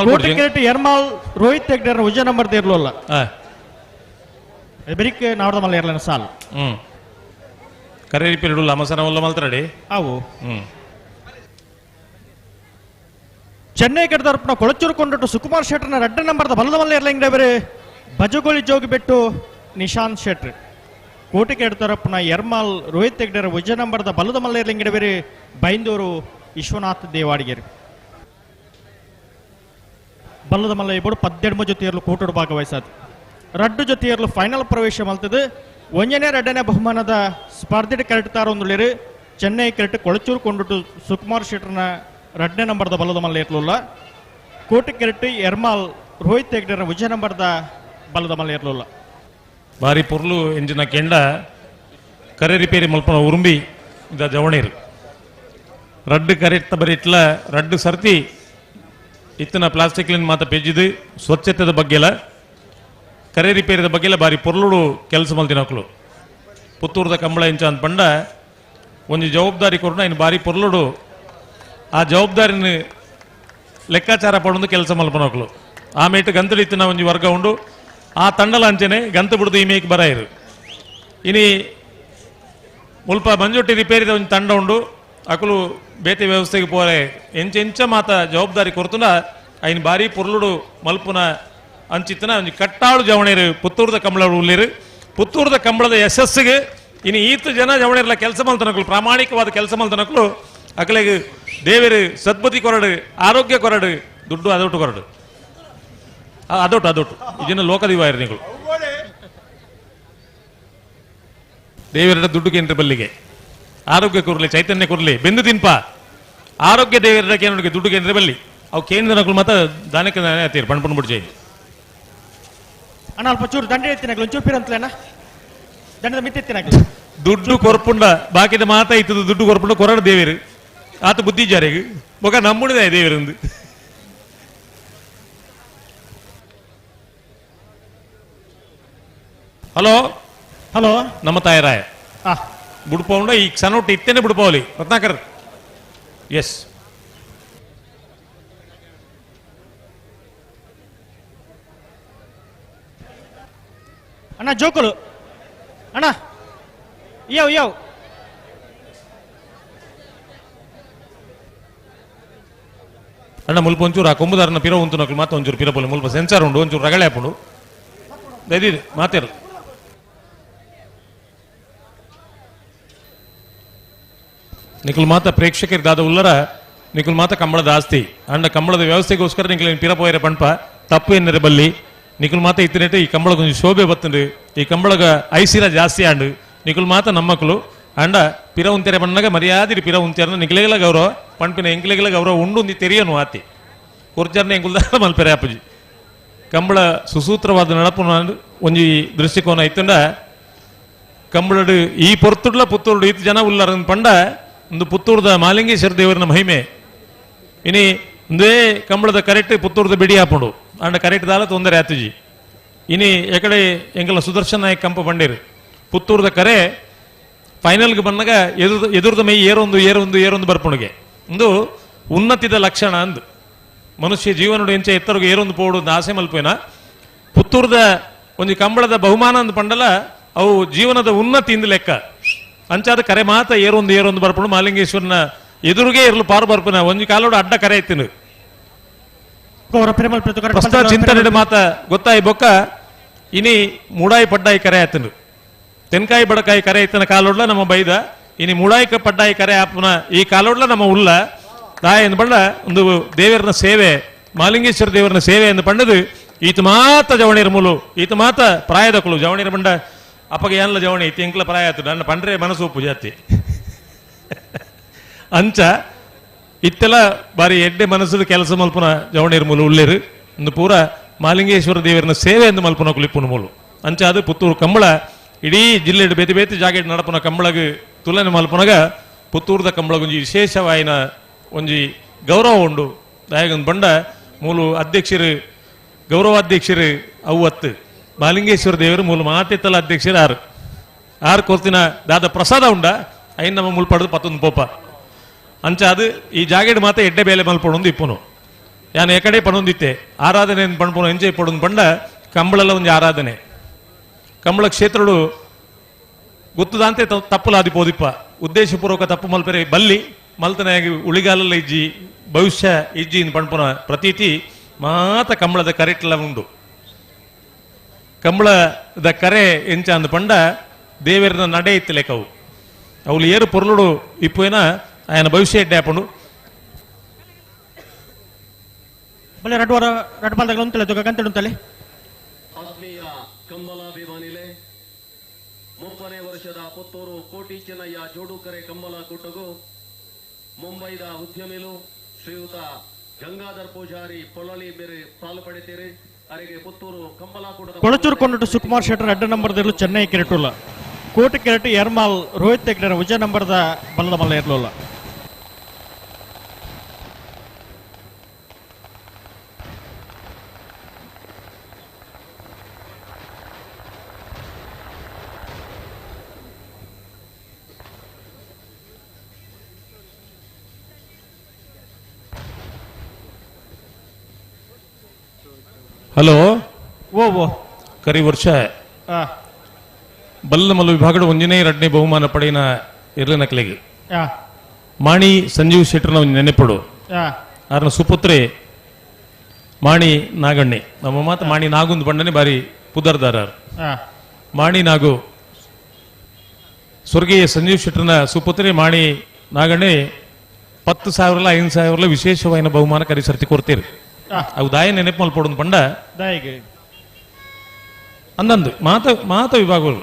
ಕೋಟೆ ಕೆರೆಟು ಎರ್ಮಾಲ್ ರೋಹಿತ್ ಹೆಗ್ಡೆ ಉಜ್ಜ ನಂಬರ್ ದಿರ್ಲುಲ್ಲ ಬೆರಿಕ್ ನಾವದ ಮಲ್ಲ ಇರಲಿನ ಸಾಲ್ ಕರೆ ರಿಪೇರಿಡುಲ್ಲ ಅಮಸನ ಉಲ್ಲ ಮಲ್ತರಡಿ ಅವು ಹ್ಮ್ Chennai ಕಡೆದರ್ಪಣ ಕೊಳಚೂರು ಕೊಂಡಟ್ಟು ಸುಕುಮಾರ್ ಶೆಟ್ಟರ್ನ ರಡ್ಡ ನಂಬರ್ದ ಬಲದ ಮಲ್ಲ ಇರ್ಲಿಂಗಡವರು ಬಜಗೋಳಿ ಜೋಗಿ ಬಿಟ್ಟು ನಿಶಾಂತ್ ಶೆಟ್ರ್. ಕೋಟಿ ಕೆಡ್ತರಪ್ಪನ ಎರ್ಮಾಲ್ ರೋಹಿತ್ ಹೆಗ್ಡೆರ ವಿಜಯ ನಂಬರ್ದ ಬಲದ ಮಲ್ಲ ಇರ್ಲಿಂಗಡವರು ಬೈಂದೂರು ವಿಶ್ವನಾಥ್ ದೇವಾಡಿಗೆರು. ಬಲ್ಲದ ಮಲ್ಲ ಇಬ್ಬರು 18 ಜೊತೆಯರ್ಲು ಕೂಟೋಡು ಭಾಗವಹಿಸಾದು. ರಡ್ಡು ಜೊತೆಯರ್ಲು ಫೈನಲ್ ಪ್ರವೇಶ ಮಲ್ತದು. ಒಂಜನೇ ರಡ್ಡನೇ ಬಹುಮಾನದ ಸ್ಪರ್ಧೆ ಕರೆಕ್ಟ್ ಒಂದುಳ್ಳೇರು ಚೆನ್ನೈ ಕರೆಕ್ಟ್ ಕೊಳಚೂರು ಕೊಂಡುಟ್ಟು ಸುಕುಮಾರ್ ಶೆಟ್ಟರ್ನ ರಡ್ಡನೇ ನಂಬರ್ದ ಬಲದ ಮಲ್ಲ ಇರ್ಲಿಲ್ಲ. ಕೋಟಿ ಕರೆಕ್ಟ್ ಎರ್ಮಾಲ್ ರೋಹಿತ್ ಹೆಗ್ಡೆರ ವಿಜಯ ನಂಬರ್ದ ಬಲದ ಮಲ್ಲ ಇರ್ಲಿಲ್ಲ. ಬಾರಿ ಪೊರ್ಲು ಎಂಜಿನ ಕೆಂಡ ಕರೆ ರಿಪೇರಿ ಮಲ್ಪನ ಉರುಂಬಿ ಇದ ಜವಣೀರು ರಡ್ಡು ಕರೆಕ್ಟ್ ಬರೀಟ್ಲ ರಡ್ಡು ಸರ್ತಿ ಇತ್ತಿನ ಪ್ಲಾಸ್ಟಿಕ್ಲಿನ ಮಾತ ಪೆಜ್ಜಿದು ಸ್ವಚ್ಛತೆದ ಬಗ್ಗೆಲ್ಲ ಕರೆ ರಿಪೇರಿದ ಬಗ್ಗೆಲ್ಲ ಬಾರಿ ಪೊರ್ಲುಡು ಕೆಲಸ ಮಲ್ತಿನಕ್ಲು. ಪುತ್ತೂರ್ದ ಕಂಬಳ ಇಂಚ ಅಂತ ಪಂಡ ಒಂದು ಜವಾಬ್ದಾರಿ ಕೊರಣ ಇನ್ನು ಬಾರಿ ಪೊರ್ಲುಡು ಆ ಜವಾಬ್ದಾರಿನ ಲೆಕ್ಕಾಚಾರ ಪಡೊಂದು ಕೆಲಸ ಮಲ್ಪನಕ್ಲು. ಆ ಮೇಟ್ ಗಂತಲು ಇತ್ತಿನ ಒಂಜಿ ವರ್ಗ ಉಂಡು ಆ ತಂಡಲ ಅಂಚನೆ ಗಂತು ಬಿಡ್ದು ಈ ಮೇಕ್ ಬರಾಯಿರು. ಇನಿ ಮುಲ್ಪ ಮಂಜೊಟ್ಟಿ ರಿಪೇರಿದ ಒಂದು ತಂಡ ಉಂಡು ಅಕಲು ಬೇತೆ ವ್ಯವಸ್ಥೆಗೆ ಪೋರೆ ಎಂಚ ಎಂಚ ಮಾತ ಜವಾಬ್ದಾರಿ ಕೊರ್ತುನ ಐನ್ ಬಾರಿ ಪೊರ್ಲುಡು ಮಲ್ಪುನ ಅಂಚಿತ್ತನ ಒಂಜಿ ಕಟ್ಟಾಳು ಜವಣೇರು ಪುತ್ತೂರ್ದ ಕಂಬಳ ಉಳ್ಳೇರು. ಪುತ್ತೂರ್ದ ಕಂಬಳದ ಯಶಸ್ಸಿಗೆ ಇನ್ನು ಈತ ಜನ ಜವಣೇರ್ಲ ಕೆಲಸ ಮಲ್ತನಕ್ಲು ಪ್ರಾಮಾಣಿಕವಾದ ಕೆಲಸ ಮಲ್ತನಕ್ಲು ಅಕಲೆಗೆ ದೇವರು ಸದ್ಬುದ್ಧಿ ಕೊರಡು ಆರೋಗ್ಯ ಕೊರಡು ದುಡ್ಡು ಅದೊಟ್ಟು ಕೊರಡು ಅದೊಟ್ಟು ಅದೊಟ್ಟು ಇದನ್ನ ಲೋಕದಿವಾಯರು ನೀವು ದೇವರ ದುಡ್ಡು ಕೇಂದ್ರ ಬಲ್ಲಿಗೆ ಆರೋಗ್ಯ ಕೊರಲಿ ಚೈತನ್ಯ ಕೊರಲಿ ಬೆಂದು ತಿನ್ಪ ಆರೋಗ್ಯ ದೇವರ ಕೇಂದ್ರ ದುಡ್ಡು ಕೇಂದ್ರ ಬಲ್ಲಿ ಅವು ಕೇಂದ್ರ ಮಾತ್ರ ದಾನಕ್ಕೆ ದಾನೆ ಪಣ್ಪುಣ್ ಬಿಡ್ಜೈ. ಅಣ್ಣ ಅಲ್ಪ ಚೂರು ದಂಡ ಎತ್ತಿನಾಗ್ಲು ಒಂಚೂರು ಪಿರಂತಲೇನ ದಂಡದ ಮಿತಿ ಎತ್ತಿನಾಗ್ಲು ದುಡ್ಡು ಕೊರ್ಪುಂಡ ಬಾಕಿದ ಮಾತ ಇತ್ತದು ದುಡ್ಡು ಕೊರ್ಪುಂಡ ಕೊರಡು ದೇವರು ಆತ ಬುದ್ಧಿ ಜಾರಿಗೆ ಬೊಕ ನಮ್ಮುಣಿದೆ ದೇವರಂದು. ಹಲೋ ಹಲೋ ನಮ್ಮ ತಾಯರಾಯ ಬುಡ್ಪೌಂಡ ಈ ಕ್ಷಣೊಟ್ಟು ಇತ್ತೇನೆ ಬುಡ್ಪೌಲಿ ರತ್ನಾಕರ್. ಎಸ್ ಅಣ್ಣ ಜೋಕುಲು ಅಣ್ಣ ಯಾವ ಯಾವ ಅಣ್ಣ ಮುಲ್ಪ ಒಂಚೂರು ಆ ಕೊಂಬುದಾರನ ಪಿರ ಉಂಟು ನಕ್ಲು ಮಾತ್ರ ಒಂಚೂರು ಪಿರಪೋಲಿ ಮುಲ್ಪ ಸೆನ್ಸಾರ್ ಉಂಡು ಒಂಚೂರು ರಗಳೆ ಹಾಪುಂಡು ದಯದಿದೆ ಮಾತೇರು. ನಿಖಲ್ ಮಾತ ಪ್ರೇಕ್ಷಕರು ದಾದ ಉಲ್ಲರ ನಿಖಲ್ ಮಾತ ಕಂಬಳದ ಆಸ್ತಿ ಅಂಡ ಕಂಬಳದ ವ್ಯವಸ್ಥೆಗೋಸ್ಕರ ನಿಖಲ್ ಪಿರಪೋಯರ ಪಂಪ ತಪ್ಪು ಎನ್ನರೆ ಬಲ್ಲಿ ನಿಖಲ್ ಮಾತ ಇತ್ತಿನಟ್ಟ ಈ ಕಂಬಳ ಕೊಂಚ ಶೋಭೆ ಬತ್ತಂಡು ಈ ಕಂಬಳಗ ಐಸಿರ ಜಾಸ್ತಿ ಆಂಡು ನಿಖಲ್ ಮಾತ ನಮ್ಮಕ್ಕಳು ಅಂಡ ಪಿರ ಉಂತೆರೆ ಬಣ್ಣಗ ಮರ್ಯಾದಿರಿ ಪಿರ ಉಂತೆರನ ನಿಖಲೆಗಲ ಗೌರವ ಪಂಪಿನ ಎಂಕ್ಲೆಗಲ ಗೌರವ ಉಂಡು ಒಂದಿ ತೆರಿಯನು ಆತಿ ಕೊರ್ಜರ್ನ ಎಂಕುಲ್ದ ಮಲ್ಪೆರೆ ಅಪ್ಪಜಿ ಕಂಬಳ ಸುಸೂತ್ರವಾದ ನಡಪುನ ಒಂಜಿ ದೃಷ್ಟಿಕೋನ ಇತ್ತಂಡ ಕಂಬಳಡು ಈ ಪೊರ್ತುಡ್ಲ ಪುತ್ತೂರುಡು ಈತ ಜನ ಉಲ್ಲರ ಪಂಡ ಒಂದು ಪುತ್ತೂರ್ದ ಮಾಲಿಂಗೇಶ್ವರ ದೇವರನ ಮಹಿಮೆ ಇನಿ ಒಂದೇ ಕಂಬಳದ ಕರೆಕ್ಟ್ ಪುತ್ತೂರ್ದ ಬಿಡಿ ಹಾಪುಂಡು ಅಂಡ ಕರೆಕ್ಟ್ ದಾಲ ತೊಂದರೆ ಆತುಜಿ. ಇನಿ ಎಕಡೆ ಎಂಕಲ ಸುದರ್ಶನ್ ನಾಯಕ್ ಕಂಪ ಬಂಡೇರು ಪುತ್ತೂರ್ದ ಕರೆ ಫೈನಲ್ಗೆ ಬಂದಾಗ ಎದುರ್ದ ಮೈ ಏರೊಂದು ಏರೊಂದು ಏರೊಂದು ಬರ್ಪುಣಿಗೆ ಒಂದು ಉನ್ನತಿದ ಲಕ್ಷಣ ಅಂದು ಮನುಷ್ಯ ಜೀವನಡು ಎಂಚ ಎತ್ತರಗೆ ಏರೊಂದು ಪೋಡು ಆಸೆ ಮಲ್ಪೇನ ಪುತ್ತೂರ್ದ ಒಂದು ಕಂಬಳದ ಬಹುಮಾನ ಅಂದ್ ಪಂಡಲ ಅವು ಜೀವನದ ಉನ್ನತಿ ಇಂದ ಲೆಕ್ಕ ಅಂಚಾದ ಕರೆ ಮಾತ ಏರೊಂದು ಏರೊಂದು ಬರ್ಪುಣು ಮಾಲಿಂಗೇಶ್ವರನ ಎದುರುಗೆ ಇರಲು ಪಾರು ಬರ್ಪುನ ಒಂಜಿ ಕಾಲೋಡು ಅಡ್ಡ ಕರೆ ಐತಿನ ಪ್ರಸ್ತಾವ ಚಿಂತನೆ ಮಾತ ಗೊತ್ತಾಯಿ ಬೊಕ್ಕ ಇನಿ ಮೂಡಾಯಿ ಪಡ್ಡಾಯಿ ಕರೆ ಆಯ್ತನು ತೆನ್ಕಾಯಿ ಬಡಕಾಯಿ ಕರೆ ಐತನ ಕಾಲೋಡ್ಲ ನಮ್ಮ ಬೈದ ಇನಿ ಮೂಡಾಯಿ ಪಡ್ಡಾಯಿ ಕರೆ ಆಪನ ಈ ಕಾಲೋಡ್ಲ ನಮ್ಮ ಉಲ್ಲ ತಾಯಿ ಎಂದು ಪಂಡ ಒಂದು ದೇವರನ ಸೇವೆ ಮಾಲಿಂಗೇಶ್ವರ ದೇವರನ ಸೇವೆ ಎಂದು ಪಂಡದು ಈತ ಮಾತ ಜವಣಿರ ಮೂಲು ಈತ ಮಾತ ಪ್ರಾಯದಕ್ಕಳು ಜವಣಿರ ಬಂಡ ಅಪ್ಪಗೆ ಏನಲ್ಲ ಜವಣಿ ಇತ್ತು ಎಂಕ್ಲ ಪ್ರಾಯ ಆಯ್ತು ನನ್ನ ಪಂಡ್ರೆ ಮನಸ್ಸು ಒಪ್ಪು ಜಾತಿ ಅಂಚ ಇತ್ತೆಲ್ಲ ಬಾರಿ ಎಡ್ಡೆ ಮನಸ್ಸು ಕೆಲಸ ಮಲ್ಪುನ ಜವಣಿರ ಮೂಲು ಉಳ್ಳೇರು ಒಂದು ಪೂರ ಮಾಲಿಂಗೇಶ್ವರ ದೇವರನ ಸೇವೆ ಎಂದು ಮಲ್ಪುನ ಕುಲಿಪ್ಪುನ ಮೂಲು ಅಂಚ ಅದು ಪುತ್ತೂರು ಕಂಬಳ ಇಡೀ ಜಿಲ್ಲೆ ಬೇತೆ ಬೇತೆ ಜಾಗೆಡ್ ನಡಪುನ ಕಂಬಳಗ್ ತುಲನೆ ಮಲ್ಪುನಗ ಪುತ್ತೂರ್ದ ಕಂಬಳಗೊಂಜಿ ವಿಶೇಷವಾಯಿನ ಒಂಜಿ ಗೌರವ ಉಂಡು. ದಾಯಗೊಂದು ಬಂಡ ಮೂಲು ಅಧ್ಯಕ್ಷರು ಗೌರವಾಧ್ಯಕ್ಷರು ಅವ್ವತ್ತು ಮಾಲಿಂಗೇಶ್ವರ ದೇವರು ಮೂಲ ಮಾತೆತ್ತಲ ಅಧ್ಯಕ್ಷರು ಆರು ಆರು ಕೊರ್ತಿನ ದಾದ ಪ್ರಸಾದ ಉಂಡ ಐನ್ ನಮ್ಮ ಮುಲ್ ಪಡೆದು ಪತ್ತೊಂದು ಪೋಪ ಅಂಚ ಅದು ಈ ಜಾಗೆಡ್ ಮಾತ ಎಡ್ಡೆ ಬೇಲೆ ಮಲ್ಪೊಡೊಂದು ಇಪ್ಪುನು ಯಾನ್ ಎಕಡೆ ಪಣೊಂದಿತ್ತೆ ಆರಾಧನೆ ಪಣ್ಪುನು ಎಂಜೆ ಪಡೊಂದು ಪಂಡ ಕಂಬಳಲ ಒಂಜಿ ಆರಾಧನೆ ಕಂಬಳ ಕ್ಷೇತ್ರಡು ಗೊತ್ತುದಾಂತೆ ತಪ್ಪುಲಾದಿ ಪೋದಿಪ್ಪ ಉದ್ದೇಶಪೂರ್ವಕ ತಪ್ಪು ಮಲ್ಪೆರೆ ಬಲ್ಲಿ ಮಲ್ತನಾಗಿ ಉಳಿಗಾಲಲ್ಲ ಇಜ್ಜಿ ಭವಿಷ್ಯ ಇಜ್ಜಿ ಪಣ್ಪುನ ಪ್ರತೀತಿ ಮಾತ ಕಂಬಳದ ಕರೆಟ್ಲ ಉಂಡು. ಕಂಬಳದ ಕರೆ ಎಂಚ ಅಂದ್ ಪಂಡ ದೇವರನ ನಡೆ ಇತ್ತಲೇಕವು ಅವಳು ಏರು ಪೊರ್ಲುಡು ಇಪ್ಪುನ ఆయన ಭವಿಷ್ಯ ಎಡ್ಡೆ ಆಪುಂಡು. ಬಲೆ ರಡ್ವಾರ ರಡ್ಬಾಲ್ದಾಗ ಉಂತಲೆ ತುಗ ಕಂತಡು ಉಂತಲೆ. ಆತ್ಮೀಯ ಕಂಬಲಾಭಿಮಾನಿಲೆ, 30ನೇ ವರ್ಷದ ಪುತ್ತೂರು ಕೋಟಿ ಚೆನ್ನಯ್ಯ ಜೋಡುಕರೆ ಕಂಬಲ ಕೂಟಗೂ ಮುಂಬೈದ ಉದ್ಯಮಿಲು ಶ್ರೀಯುತ ಗಂಗಾಧರ್ ಪೂಜಾರಿ ಪೊಳಲಿ ಮೇರೆ ಪಾಲು ಪಡೆತೀರಿ. ಅರೆಗೆ ಪುತ್ತೂರು ಕಂಬಲ ಕೂಟದ ಕೊಳಚೂರು ಕೊಂಡಟ್ಟು ಸುಕುಮಾರ್ ಶೆಟ್ಟರ್ ಅಡ್ಡ ನಂಬರ್ದಿರಲು ಚೆನ್ನೈ ಕೆರೆಟುಲ್ಲ ಕೋಟೆ ಕೆರೆಟು ಎರ್ಮಾಲ್ ರೋಹಿತ್ ಹೆಗ್ಡೆ ವಿಜಯ ನಂಬರ್ದ ಬಲ್ಲದ ಮಲ್ಲ ಇರಲಿಲ್ಲ. ಹಲೋ ಓ ಓ ಕರಿ ವರ್ಷ ಬಲ್ಲ ಮಲ್ಲ ವಿಭಾಗದ ಒಂಜನೇ ಎರಡನೇ ಬಹುಮಾನ ಪಡೆಯಿನ ಇರ್ಲಿನ ಕಲೆಗೆ ಮಾಣಿ ಸಂಜೀವ್ ಶೆಟ್ಟರ್ನ ಒಂದು ನೆನೆಪಡು. ಆರನ ಸುಪುತ್ರೆ ಮಾಣಿ ನಾಗಣ್ಣೆ, ನಮ್ಮ ಮಾತು ಮಾಣಿ ನಾಗುಂದು ಬಂಡನೆ ಬಾರಿ ಪುದರ್ದಾರರು. ಮಾಣಿ ನಾಗು ಸ್ವರ್ಗೀಯ ಸಂಜೀವ್ ಶೆಟ್ಟರ್ನ ಸುಪುತ್ರೆ ಮಾಣಿ ನಾಗಣ್ಣೆ 10,000 5,000 ವಿಶೇಷವಾದ ಬಹುಮಾನ ಕರಿ ಸರ್ತಿ ಕೊಡ್ತೀರಿ. ಅವು ದಾಯ ನೆನಪು ಮಲ್ಪೊಡು ಪಂಡ ಅಂದಂದು ಮಾತ ಮಾತ ವಿಭಾಗಗಳು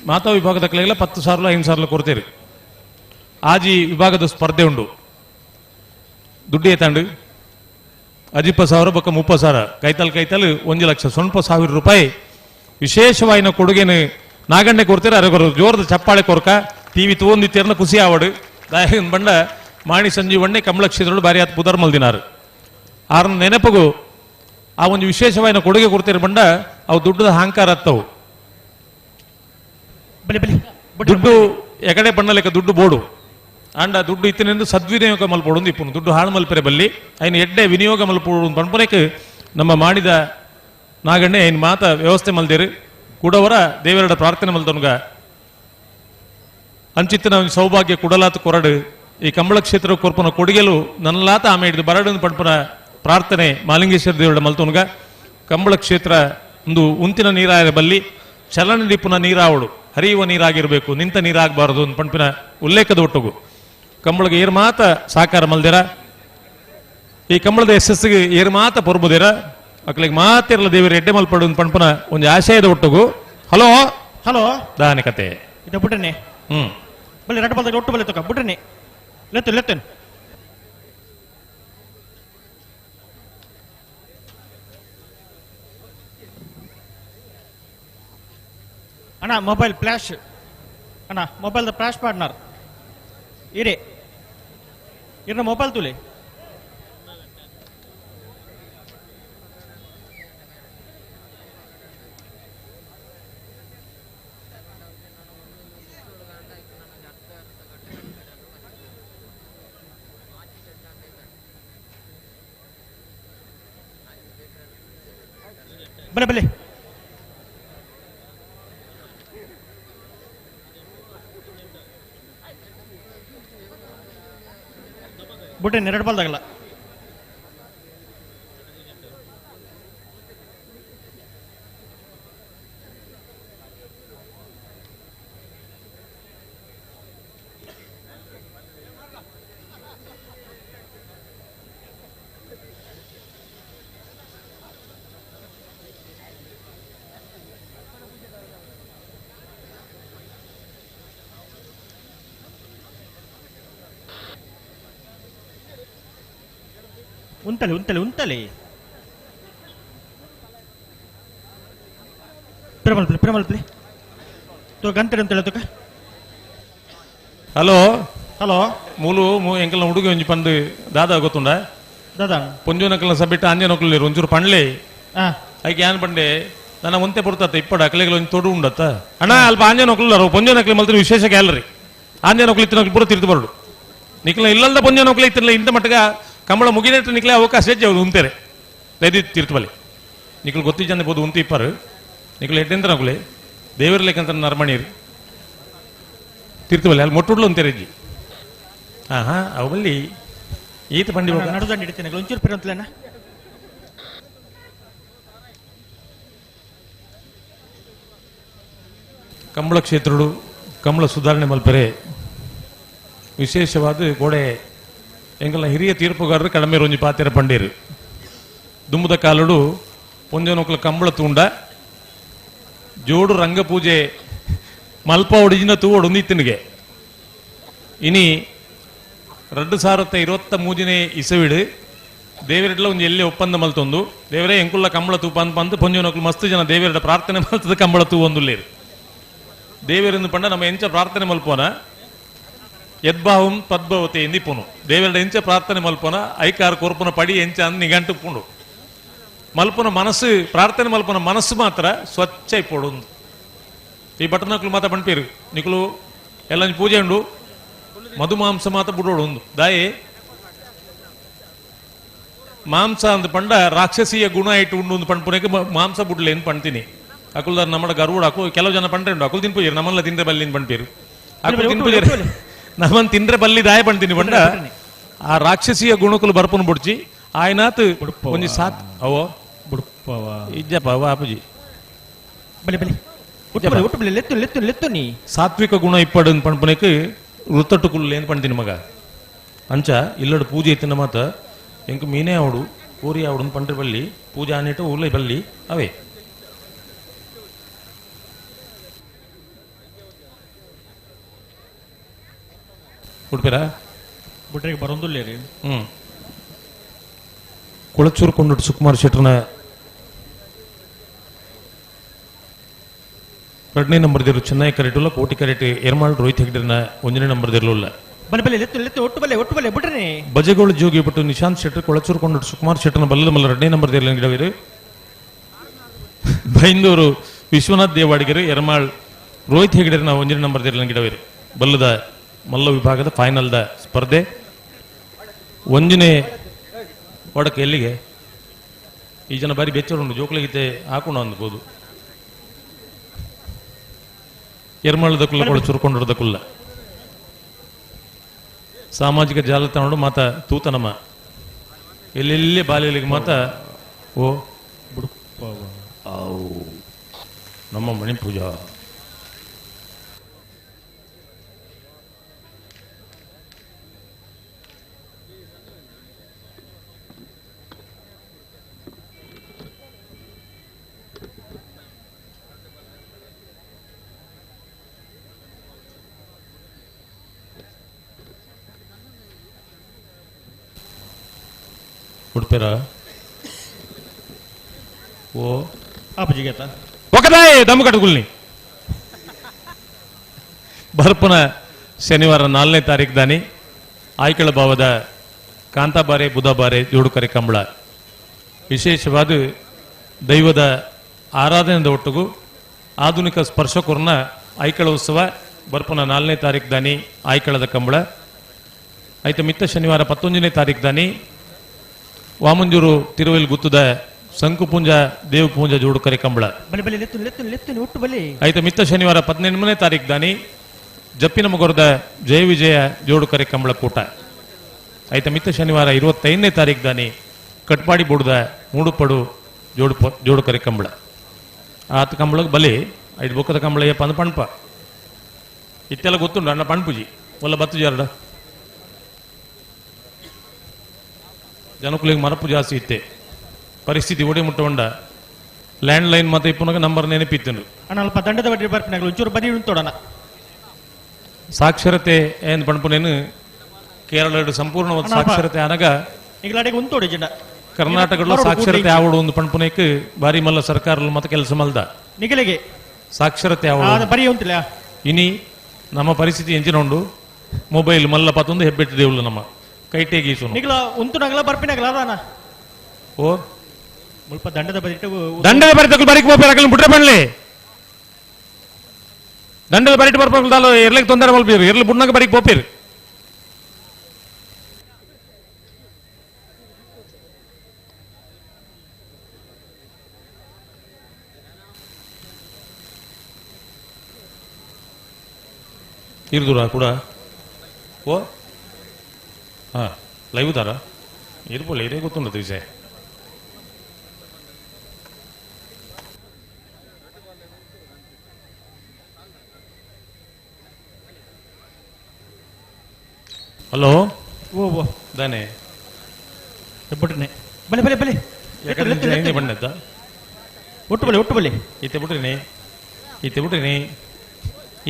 ಮಾತಾ ವಿಭಾಗದ ಕಲೆಗೆಲ್ಲ 10,000 5,000 ಕೊಡ್ತೀರಿ. ಆಜಿ ವಿಭಾಗದ ಸ್ಪರ್ಧೆ ಉಂಡು. ದುಡ್ಡು ಏತಾಂಡು 50,000 ಬೊಕ್ಕ 30,000 ಕೈತಲ್ ಕೈತಲ್ 1,05,000 ರೂಪಾಯಿ ವಿಶೇಷವಾಯಿನ ಕೊಡುಗೆನು ನಾಗಣ್ಣೆ ಕೊಡ್ತೀರ. ಅರಗೊರು ಜೋರದ ಚಪ್ಪಾಳೆ ಕೊರ್ಕ ಟಿವಿ ತೋಂದಿತ್ತೀರನ ಖುಷಿ ಆವಡು ದಾಯನ್ ಬಂಡ ಮಾಣಿ ಸಂಜೀವಣ್ಣೆ ಕಮಲಕ್ಷೇತ್ರಗಳು ಬಾರಿ ಆತ ಪುದರ್ ಮಲ್ದಿನಾರು. ಆರನ ನೆನಪಗು ಆ ಒಂದು ವಿಶೇಷವಾಯಿನ ಕೊಡುಗೆ ಕೊಡ್ತೀರ ಬಂಡ ಅವು ದುಡ್ಡದ ಅಹಂಕಾರ ಹತ್ತವು. ದುಡ್ಡು ಎಕಡೆ ಬಣ್ಣಲೆಕ್ಕ ದುಡ್ಡು ಬೋಡು ಅಂಡ ದುಡ್ಡು ಇತ್ತಿನಿಂದ ಸದ್ವಿನಿಯೋಗ ಮಲ್ಪೋಡು ಇಪ್ಪುನು ದುಡ್ಡು ಹಾಳು ಮಲ್ಪೆರೆ ಬಲ್ಲಿ ಐನ ಎಡ್ಡೆ ವಿನಿಯೋಗ ಮಲ್ಪೋಡು ಪನ್ಪುನೇಕ್ ನಮ್ಮ ಮಾಡಿದ ನಾಗಣ್ಣೆ ಐನ್ ಮಾತ ವ್ಯವಸ್ಥೆ ಮಲ್ದಿರು ಕೂಡವರ ದೇವರಡ ಪ್ರಾರ್ಥನೆ ಮಲ್ದವನ್ಗ ಅಂಚಿತ್ತಿನ ಸೌಭಾಗ್ಯ ಕುಡಲಾತ ಕೊರಡು ಈ ಕಂಬಳ ಕ್ಷೇತ್ರ ಕೊರ್ಪನ ಕೊಡುಗೆಲು ನನ್ನಲಾತ ಆಮೆ ಹಿಡಿದು ಬರಡು ಪಡ್ಪನ ಪ್ರಾರ್ಥನೆ ಮಾಲಿಂಗೇಶ್ವರ ದೇವರಡ ಮಲ್ತವನ್ಗ. ಕಂಬಳ ಕ್ಷೇತ್ರ ಒಂದು ಉಂತಿನ ನೀರಾಯ ಬಲ್ಲಿ ಚಲನ ಡಿಪ್ಪುನ ನೀರಾವಡು ಹರಿಯುವ ನೀರಾಗಿರಬೇಕು, ನಿಂತ ನೀರಾಗಬಾರದು ಅಂತ ಪಂಪಿನ ಉಲ್ಲೇಖದ ಒಟ್ಟುಗು ಕಂಬಳಗೆ ಏರ್ ಮಾತ ಸಾಕಾರ ಮಲ್ದಿರ. ಈ ಕಂಬಳದ ಯಶಸ್ಸಿಗೆ ಏರ್ ಮಾತ ಪೊರ್ಬುದಿರ ಅಕ್ಲಿಗೆ ಮಾತಿರಲ್ಲ ದೇವರ ಎಡ್ಡೆ ಮಲ್ಪಡು ಅಂತ ಪಂಪನ ಒಂದು ಆಶಯದ ಒಟ್ಟುಗು. ಹಲೋ ಹಲೋ ದಾನೆ ಕತೆ ಇದು ಬುಡ್ರನೆ ಬಲ್ಲಿ ರಡ್ಡ ಬಲ್ದಾಗ ಒಟ್ಟು ಬಲ್ಲಿ ತಕ ಬುಡ್ರನೆ ಲೆತ್ತು ಲೆತ್ತೇನು. ಅಣ್ಣ ಮೊಬೈಲ್ ಫ್ಲ್ಯಾಶ್ ಅಣ್ಣ ಮೊಬೈಲ್ದ ಫ್ಲ್ಯಾಶ್ ಪಾರ್ಟ್ನರ್ ಇರೇ ಇರ್ನ ಮೊಬೈಲ್ ತುಲೆ ಬಲೆ ಬಲೆ ಬುಟ್ಟೆ ಎರಡು ಬಾಲ್ದಾಗಲ್ಲ. ಉಂತಲೆ ಉಂತಲೆ ಉಂತಲೆ ಪ್ರೇಮಲ್ ಪ್ರೇಮಲ್ ಪ್ಲೇ ತೋ ಗಂಟೆ ಉಂತಲೆ ತೋಕ. ಹಲೋ ಹಲೋ ಮೂಲು ಎಂಕಲ್ನ ಹುಡುಗಿ ಒಂಜಿ ಪಂದು ದಾದಾ ಗೊತ್ತುಂಡ ದಾದಾ ಪೊಂಜೋನಕಲ್ನ ಸಬ್ಬಿಟ್ಟು ಆಂಜನಕಲ್ ಒಂಚೂರು ಪಂಡ್ಲೆ ಐಕೆ ಏನ್ ಪಂಡೆ ನನ್ನ ಒಂತೆ ಪೊರ್ತತ್ತ ಇಪ್ಪಡ ಅಕಲೆಗಳ ಒಂಜಿ ತೊಡು ಉಂಡತ್ತ ಅಣ್ಣ ಅಲ್ಪ ಆಂಜನಕಲ್ ಪೊಂಜೋನಕಲಿ ಮಲ್ತಿನ ವಿಶೇಷ ಗ್ಯಾಲರಿ ಆಂಜನಕಲ್ ಇತ್ತಿನಕಲ್ ಪೂರ ತಿರ್ತು ಬರಡು ನಿಕ್ಲ ಇಲ್ಲಲ್ದ ಪೊಂಜೋನಕಲ್ ಇತ್ತಿಲ್ಲ ಇಂತ ಮಟ್ಟಗ ಕಂಬಳ ಮುಗಿನೆಟ್ಟು ನಿಕ್ಲೆ ಅವಕಾಶ ಹೆಚ್ಚು ಉಂತೇರೆ ದಯದಿ ತೀರ್ಥಬಲಿ ನಿಕ್ಲು ಗೊತ್ತಿಜ್ಜಂದೆ ಬೋದು ಉಂತು ಇಪ್ಪಾರು ನಿಕ್ಲು ಎಡ್ಡೆಂತ ನಕುಲೆ ದೇವರ ಲೆಕ್ಕಂತ ನರಮಣೀರು ತೀರ್ಥಬಲಿ ಅಲ್ಲಿ ಮೊಟ್ಟುಡ್ಲು ಉಂತೇರೆ ಇಜ್ಜಿ ಆಹಾ ಅವಲ್ಲಿ ಈತ ಬಂಡಿ ನಡುದಂಡಿ ಇಡ್ತೇನೆ ಒಂಚೂರು ಪಿರಂತಲೇನ ಕಂಬಳ ಕ್ಷೇತ್ರಡು ಕಂಬಳ ಸುಧಾರಣೆ ಮಲ್ಪರೆ ವಿಶೇಷವಾದ ಗೋಡೆ ಎಂಗಲ ಹಿರಿಯ ತೀರ್ಪುಗಾರರು ಕಡಮೆ ರೋಂಜಿ ಪಾತಿರ ಪಂಡೇರು ದುಮ್ಮದ ಕಾಲಡು ಪೊಂಜನೊಕ್ಲ ಕಂಬಳ ತೂಂಡ ಜೋಡು ರಂಗಪೂಜೆ ಮಲ್ಪ ಒಡಿಜಿನ ತೂವೊಡು ನಿತ್ತಿನಿಗೆ ಇನಿ 2023 ಇಸವಿಡು ದೇವರೆಡ್ಲ ಒಂದು ಎಲ್ಲೇ ಒಪ್ಪಂದ ಮಲ್ತೊಂದು ದೇವರೇ ಎಂಕುಲ್ಲ ಕಂಬಳ ತೂಪ ಅಂತ ಬಂದು ಪೊಂಜನೊಕ್ಲು ಮಸ್ತ್ ಜನ ದೇವರೆಡ ಪ್ರಾರ್ಥನೆ ಮಲ್ತದ ಕಂಬಳ ತೂ ಒಂದುಲ್ಲೇರು ದೇವರಿಂದ ಪಂಡ ನಮ್ಮ ಎಂಚ ಪ್ರಾರ್ಥನೆ ಮಲ್ಪೋನ ಯದ್ಭಾವಂ ತದ್ಭವತೆ ಎಂದಿ ಪುನು ದೇವರ ಎಂಚ ಪ್ರಾರ್ಥನೆ ಮಲ್ಪೋನ ಐಕಾರ ಕೊರ್ಪುನ ಪಡಿ ಎಂಚ ಅಂದ್ ನಿಗಂಟು ಪುಂಡು ಮಲ್ಪನ ಮನಸ್ಸು ಪ್ರಾರ್ಥನೆ ಮಲ್ಪನ ಮನಸ್ಸು ಮಾತ್ರ ಸ್ವಚ್ಛ ಇಪ್ಪೊಡು ಈ ಬಟನಕ್ಲು ಮಾತ್ರ ಪಂಪೇರು ನಿಕುಲು ಎಲ್ಲ ಪೂಜೆ ಉಂಡು ಮಧುಮಾಂಸ ಮಾತ್ರ ಬುಡೋಡು ಒಂದು ದಾಯೆ ಮಾಂಸ ಅಂದ ಪಂಡ ರಾಕ್ಷಸೀಯ ಗುಣ ಇಟ್ಟು ಉಂಡು ಒಂದು ಪಂಪುನಕ್ಕೆ ಮಾಂಸ ಬುಡ್ಲೆ ಅಂತ ಪಂತೀನಿ ಅಕುಲ್ದಾರ್ ನಮ್ಮ ಗರುಡ ಅಕು ಕೆಲವು ಜನ ಪಂಡ್ರೆ ಉಂಡು ಅಕುಲ್ ತಿನ್ಪೂಜೆ ನಮ್ಮಲ್ಲ ತಿಂದ್ರೆ ಬಲ್ಲಿ ಪಂಪೇರು ಅಕುಲ್ ತಿನ್ಪೂಜೆ ನಮ್ಮನ್ ತಿಂದ್ರೆ ಬಲ್ಲಿ ದಾಯ ಪಂತೀನಿ ಪಂಡ ಆ ರಾಕ್ಷಸೀಯ ಗುಣಕುಲು ಬರ್ಪುನ ಬುಡ್ಚಿ ಆಯ್ನಾತ್ ಒಂಜಿ ಸಾತ್ ಅವೋ ಬುಡ್ಪವ ಇಜ್ಜಪ್ಪ ಅವ ಅಪ್ಪುಜಿ ಬಲೆ ಬಲೆ ಒಟ್ಟು ಬಲೆ ಲೆತ್ತು ಲೆತ್ತು ಲೆತ್ತು ನೀ ಸಾತ್ವಿಕ ಗುಣ ಇಪ್ಪಡು ಪಂಪುನಕ್ಕೆ ವೃತ್ತಟ್ಟು ಕುಲ್ಲೆ ಅಂತ ಪಂತೀನಿ ಮಗ ಅಂಚ ಇಲ್ಲಡು ಪೂಜೆ ಇತ್ತಿನ ಮಾತ ಎಂಕ್ ಮೀನೇ ಅವಡು ಕೋರಿ ಅವಡು ಪಂಡ್ರೆ ಬಲ್ಲಿ ಪೂಜೆ ಆನಿಟ್ಟು ಊರ್ಲೆ ಬಲ್ಲಿ ಅವೇ ಉಡ್ಪೇರಾ ಬುಟ್ರಿಗೆ ಬರೋದಿಲ್ಲ ರೀ. ಕೊಳಚೂರು ಕೊಂಡುಟ್ಟು ಸುಕುಮಾರ್ ಶೆಟ್ಟರ್ನ ಎರಡನೇ ನಂಬರ್ ದಿರು ಚೆನ್ನೈ ಕರೆಟುಲ್ಲ ಕೋಟಿ ಕರೆಟ್ ಎರ್ಮಾಳ್ ರೋಹಿತ್ ಹೆಗ್ಡೆರ್ನ ಒಂದನೇ ನಂಬರ್ ದಿರಲುಲ್ಲ. ಬಲೆ ಬಲೆ ಲೆತ್ತು ಲೆತ್ತು ಒಟ್ಟು ಬಲೆ ಒಟ್ಟು ಬಲೆ ಬಿಟ್ರೆ ಬಜೆಗೋಳು ಜೋಗಿ ಬಿಟ್ಟು ನಿಶಾಂತ್ ಶೆಟ್ಟರ್ ಕೊಳಚೂರು ಕೊಂಡುಟ್ಟು ಸುಕುಮಾರ್ ಶೆಟ್ಟರ್ನ ಬಲ್ಲದ ಮಲ್ಲ ಎರಡನೇ ನಂಬರ್ ದಿರಲ ಗಿಡವಿರು. ಬೈಂದೂರು ವಿಶ್ವನಾಥ್ ದೇವಾಡಿಗರು ಎರ್ಮಾಳ್ ರೋಹಿತ್ ಹೆಗ್ಡೆರ್ನ ಒಂದನೇ ನಂಬರ್ ದಿರಲ ಗಿಡವಿರು. ಬಲ್ಲದ ಮಲ್ಲ ವಿಭಾಗದ ಫೈನಲ್ದ ಸ್ಪರ್ಧೆ ಒಂದನೇ ಒಡಕ್ಕೆ ಎಲ್ಲಿಗೆ ಈ ಜನ ಬಾರಿ ಬೆಚ್ಚರುಂಡು ಜೋಕ್ಲಗೀತೆ ಹಾಕೊಂಡು ಅಂದ್ಬೋದು. ಎರ್ಮಾಳದ ಕುಲ್ಲ ಕೊಳಚೂರು ಕೊಂಡದ ಕುಲ್ಲ ಸಾಮಾಜಿಕ ಜಾಲತಾಣ ಮಾತ ತೂತನಮ್ಮ ಎಲ್ಲೆಲ್ಲಿ ಬಾಲ್ಯಲಿಗೆ ಮಾತ ಓ ನಮ್ಮ ಮಣಿ ಪೂಜಾ ಉಡ್ಪೇರ ಓ ಅಪ್ಪಜಿಗೇತ ఒకదాయ్ దమ్ము కట్టుకుల్ని ಬರ್ಪುನ ಶನಿವಾರ 4ನೇ ತಾರೀಕು ದಾನಿ ಆಯ್ಕಳ ಭಾವದ ಕಾಂತಾಬಾರೆ ಬುಧಬಾರೆ ಜೋಡುಕರೆ ಕಂಬಳ ವಿಶೇಷವಾದ ದೈವದ ಆರಾಧನೆದ ಒಟ್ಟಿಗೂ ಆಧುನಿಕ ಸ್ಪರ್ಶಕರ್ನ ಆಯ್ಕಳ ಉತ್ಸವ ಬರ್ಪುನ 4ನೇ ತಾರೀಕು ದಾನಿ ಆಯ್ಕಳದ ಕಂಬಳ. ಆಯ್ತು ಮಿತ್ತ ಶನಿವಾರ 19ನೇ ತಾರೀಕು ದಾನಿ ವಾಮಂಜೂರು ತಿರುವೆಲ್ ಗುತ್ತದ ಸಂಕುಪುಂಜ ದೇವಪೂಂಜ ಜೋಡುಕರೆ ಕಂಬಳ. ಆಯ್ತು ಮಿತ್ತ ಶನಿವಾರ 18ನೇ ತಾರೀಕು ದಾನಿ ಜಪ್ಪಿನ ಮಗುರದ ಜಯ ವಿಜಯ ಜೋಡುಕರೆ ಕಂಬಳ ಕೂಟ. ಆಯ್ತು ಮಿತ್ತ ಶನಿವಾರ 25ನೇ ತಾರೀಕು ದಾನಿ ಕಟ್ಪಾಡಿ ಬುಡ್ದ ಮೂಡುಪಡು ಜೋಡುಕರೆ ಕಂಬಳ. ಆತ ಕಂಬಳಕ್ಕೆ ಬಲಿ ಐದು ಬೊಕ್ಕದ ಕಂಬಳ ಏಪ್ಪ ಅಂದ್ ಪಣ್ಪ ಇತ್ತೆಲ್ಲ ಗೊತ್ತುಂಡು ಅಣ್ಣ ಪಣ್ಪುಜಿ ಒಲ್ಲ ಬತ್ತು ಜಾರಡ ಜನಕುಲಿಗೆ ಮರಪು ಜಾಸ್ತಿ ಇತ್ತೆ ಪರಿಸ್ಥಿತಿ ಒಡೆ ಮುಟ್ಟವಂಡ ಲ್ಯಾಂಡ್ ಲೈನ್ ಮತ್ತೆ ಇಪ್ಪನಾಗ ನಂಬರ್ ನೆನಪಿತ್ತು. ಅಣ್ಣ ಅಲ್ಪ ದಂಡದ ಬಡ್ಡಿ ಬರ್ಪಿನಾಗಲು ಒಂಚೂರು ಬದಿ ಉಂಟೋಡಣ. ಸಾಕ್ಷರತೆ ಏನು ಪಣ್ಪುನೇನು ಕೇರಳ ಸಂಪೂರ್ಣವಾದ ಸಾಕ್ಷರತೆ ಅನಗ ಕರ್ನಾಟಕದ ಸಾಕ್ಷರತೆ ಆವಡು ಒಂದು ಪಣ್ಪುನೇಕ್ ಬಾರಿ ಮಲ್ಲ ಸರ್ಕಾರ ಮತ್ತೆ ಕೆಲಸ ಮಲ್ದ ನಿಗಲಿಗೆ ಸಾಕ್ಷರತೆ ಆವಡು ಬರಿ ಉಂಟಿಲ್ಲ. ಇನಿ ನಮ್ಮ ಪರಿಸ್ಥಿತಿ ಎಂಚಿನ ಉಂಡು ಮೊಬೈಲ್ ಮಲ್ಲ ಪತ್ತೊಂದು ಹೆಬ್ಬೆಟ್ಟು ದೇವುಲ್ಲ ನಮ್ಮ ಕೈಟೇಗೀಸುನು ನಿಗಲ ಉಂಟು ನಗಲ ಬರ್ಪಿನಾಗಲ ಅದಾನ ಓ ಮುಲ್ಪ ದಂಡದ ಬರಿಟ್ಟು ದಂಡದ ಬರಿತಕ್ಕಲು ಬರಿಕ್ ಹೋಗ್ಬೇಕು ಅಕಲ್ ಬಿಟ್ರೆ ಬನ್ಲಿ ದಂಡದ ಬರಿಟ್ಟು ಬರ್ಬೇಕು ದಾಲ ಎರ್ಲಿಕ್ಕೆ ತೊಂದರೆ ಮಲ್ಪೀರು ಎರ್ಲಿ ಬುಡ್ನಾಗ ಬರಿಕ್ ಹೋಗ್ಪೀರು. ಇರ್ದುರ ಕೂಡ ಓ ಹಾಂ ಲೈವ್ ದಾರ ಇರ್ಬೋಲ್ಲ ಇದೇ ಗೊತ್ತುಂಟು ವಿಷಯ. ಹಲೋ ಓ ಓ ದಾನೆ ಬಿಟ್ರೆ ಬಲೆ ಬಲೆ ಬಲೆ ಯಾಕಂದ್ರೆ ಬಣ್ಣದ್ದ ಒಟ್ಟು ಬಲೆ ಒಟ್ಟು ಬಲೆ ಇತ್ತೆ ಬಿಟ್ರಿನಿ ಇತ್ತೆ ಬಿಟ್ರಿನಿ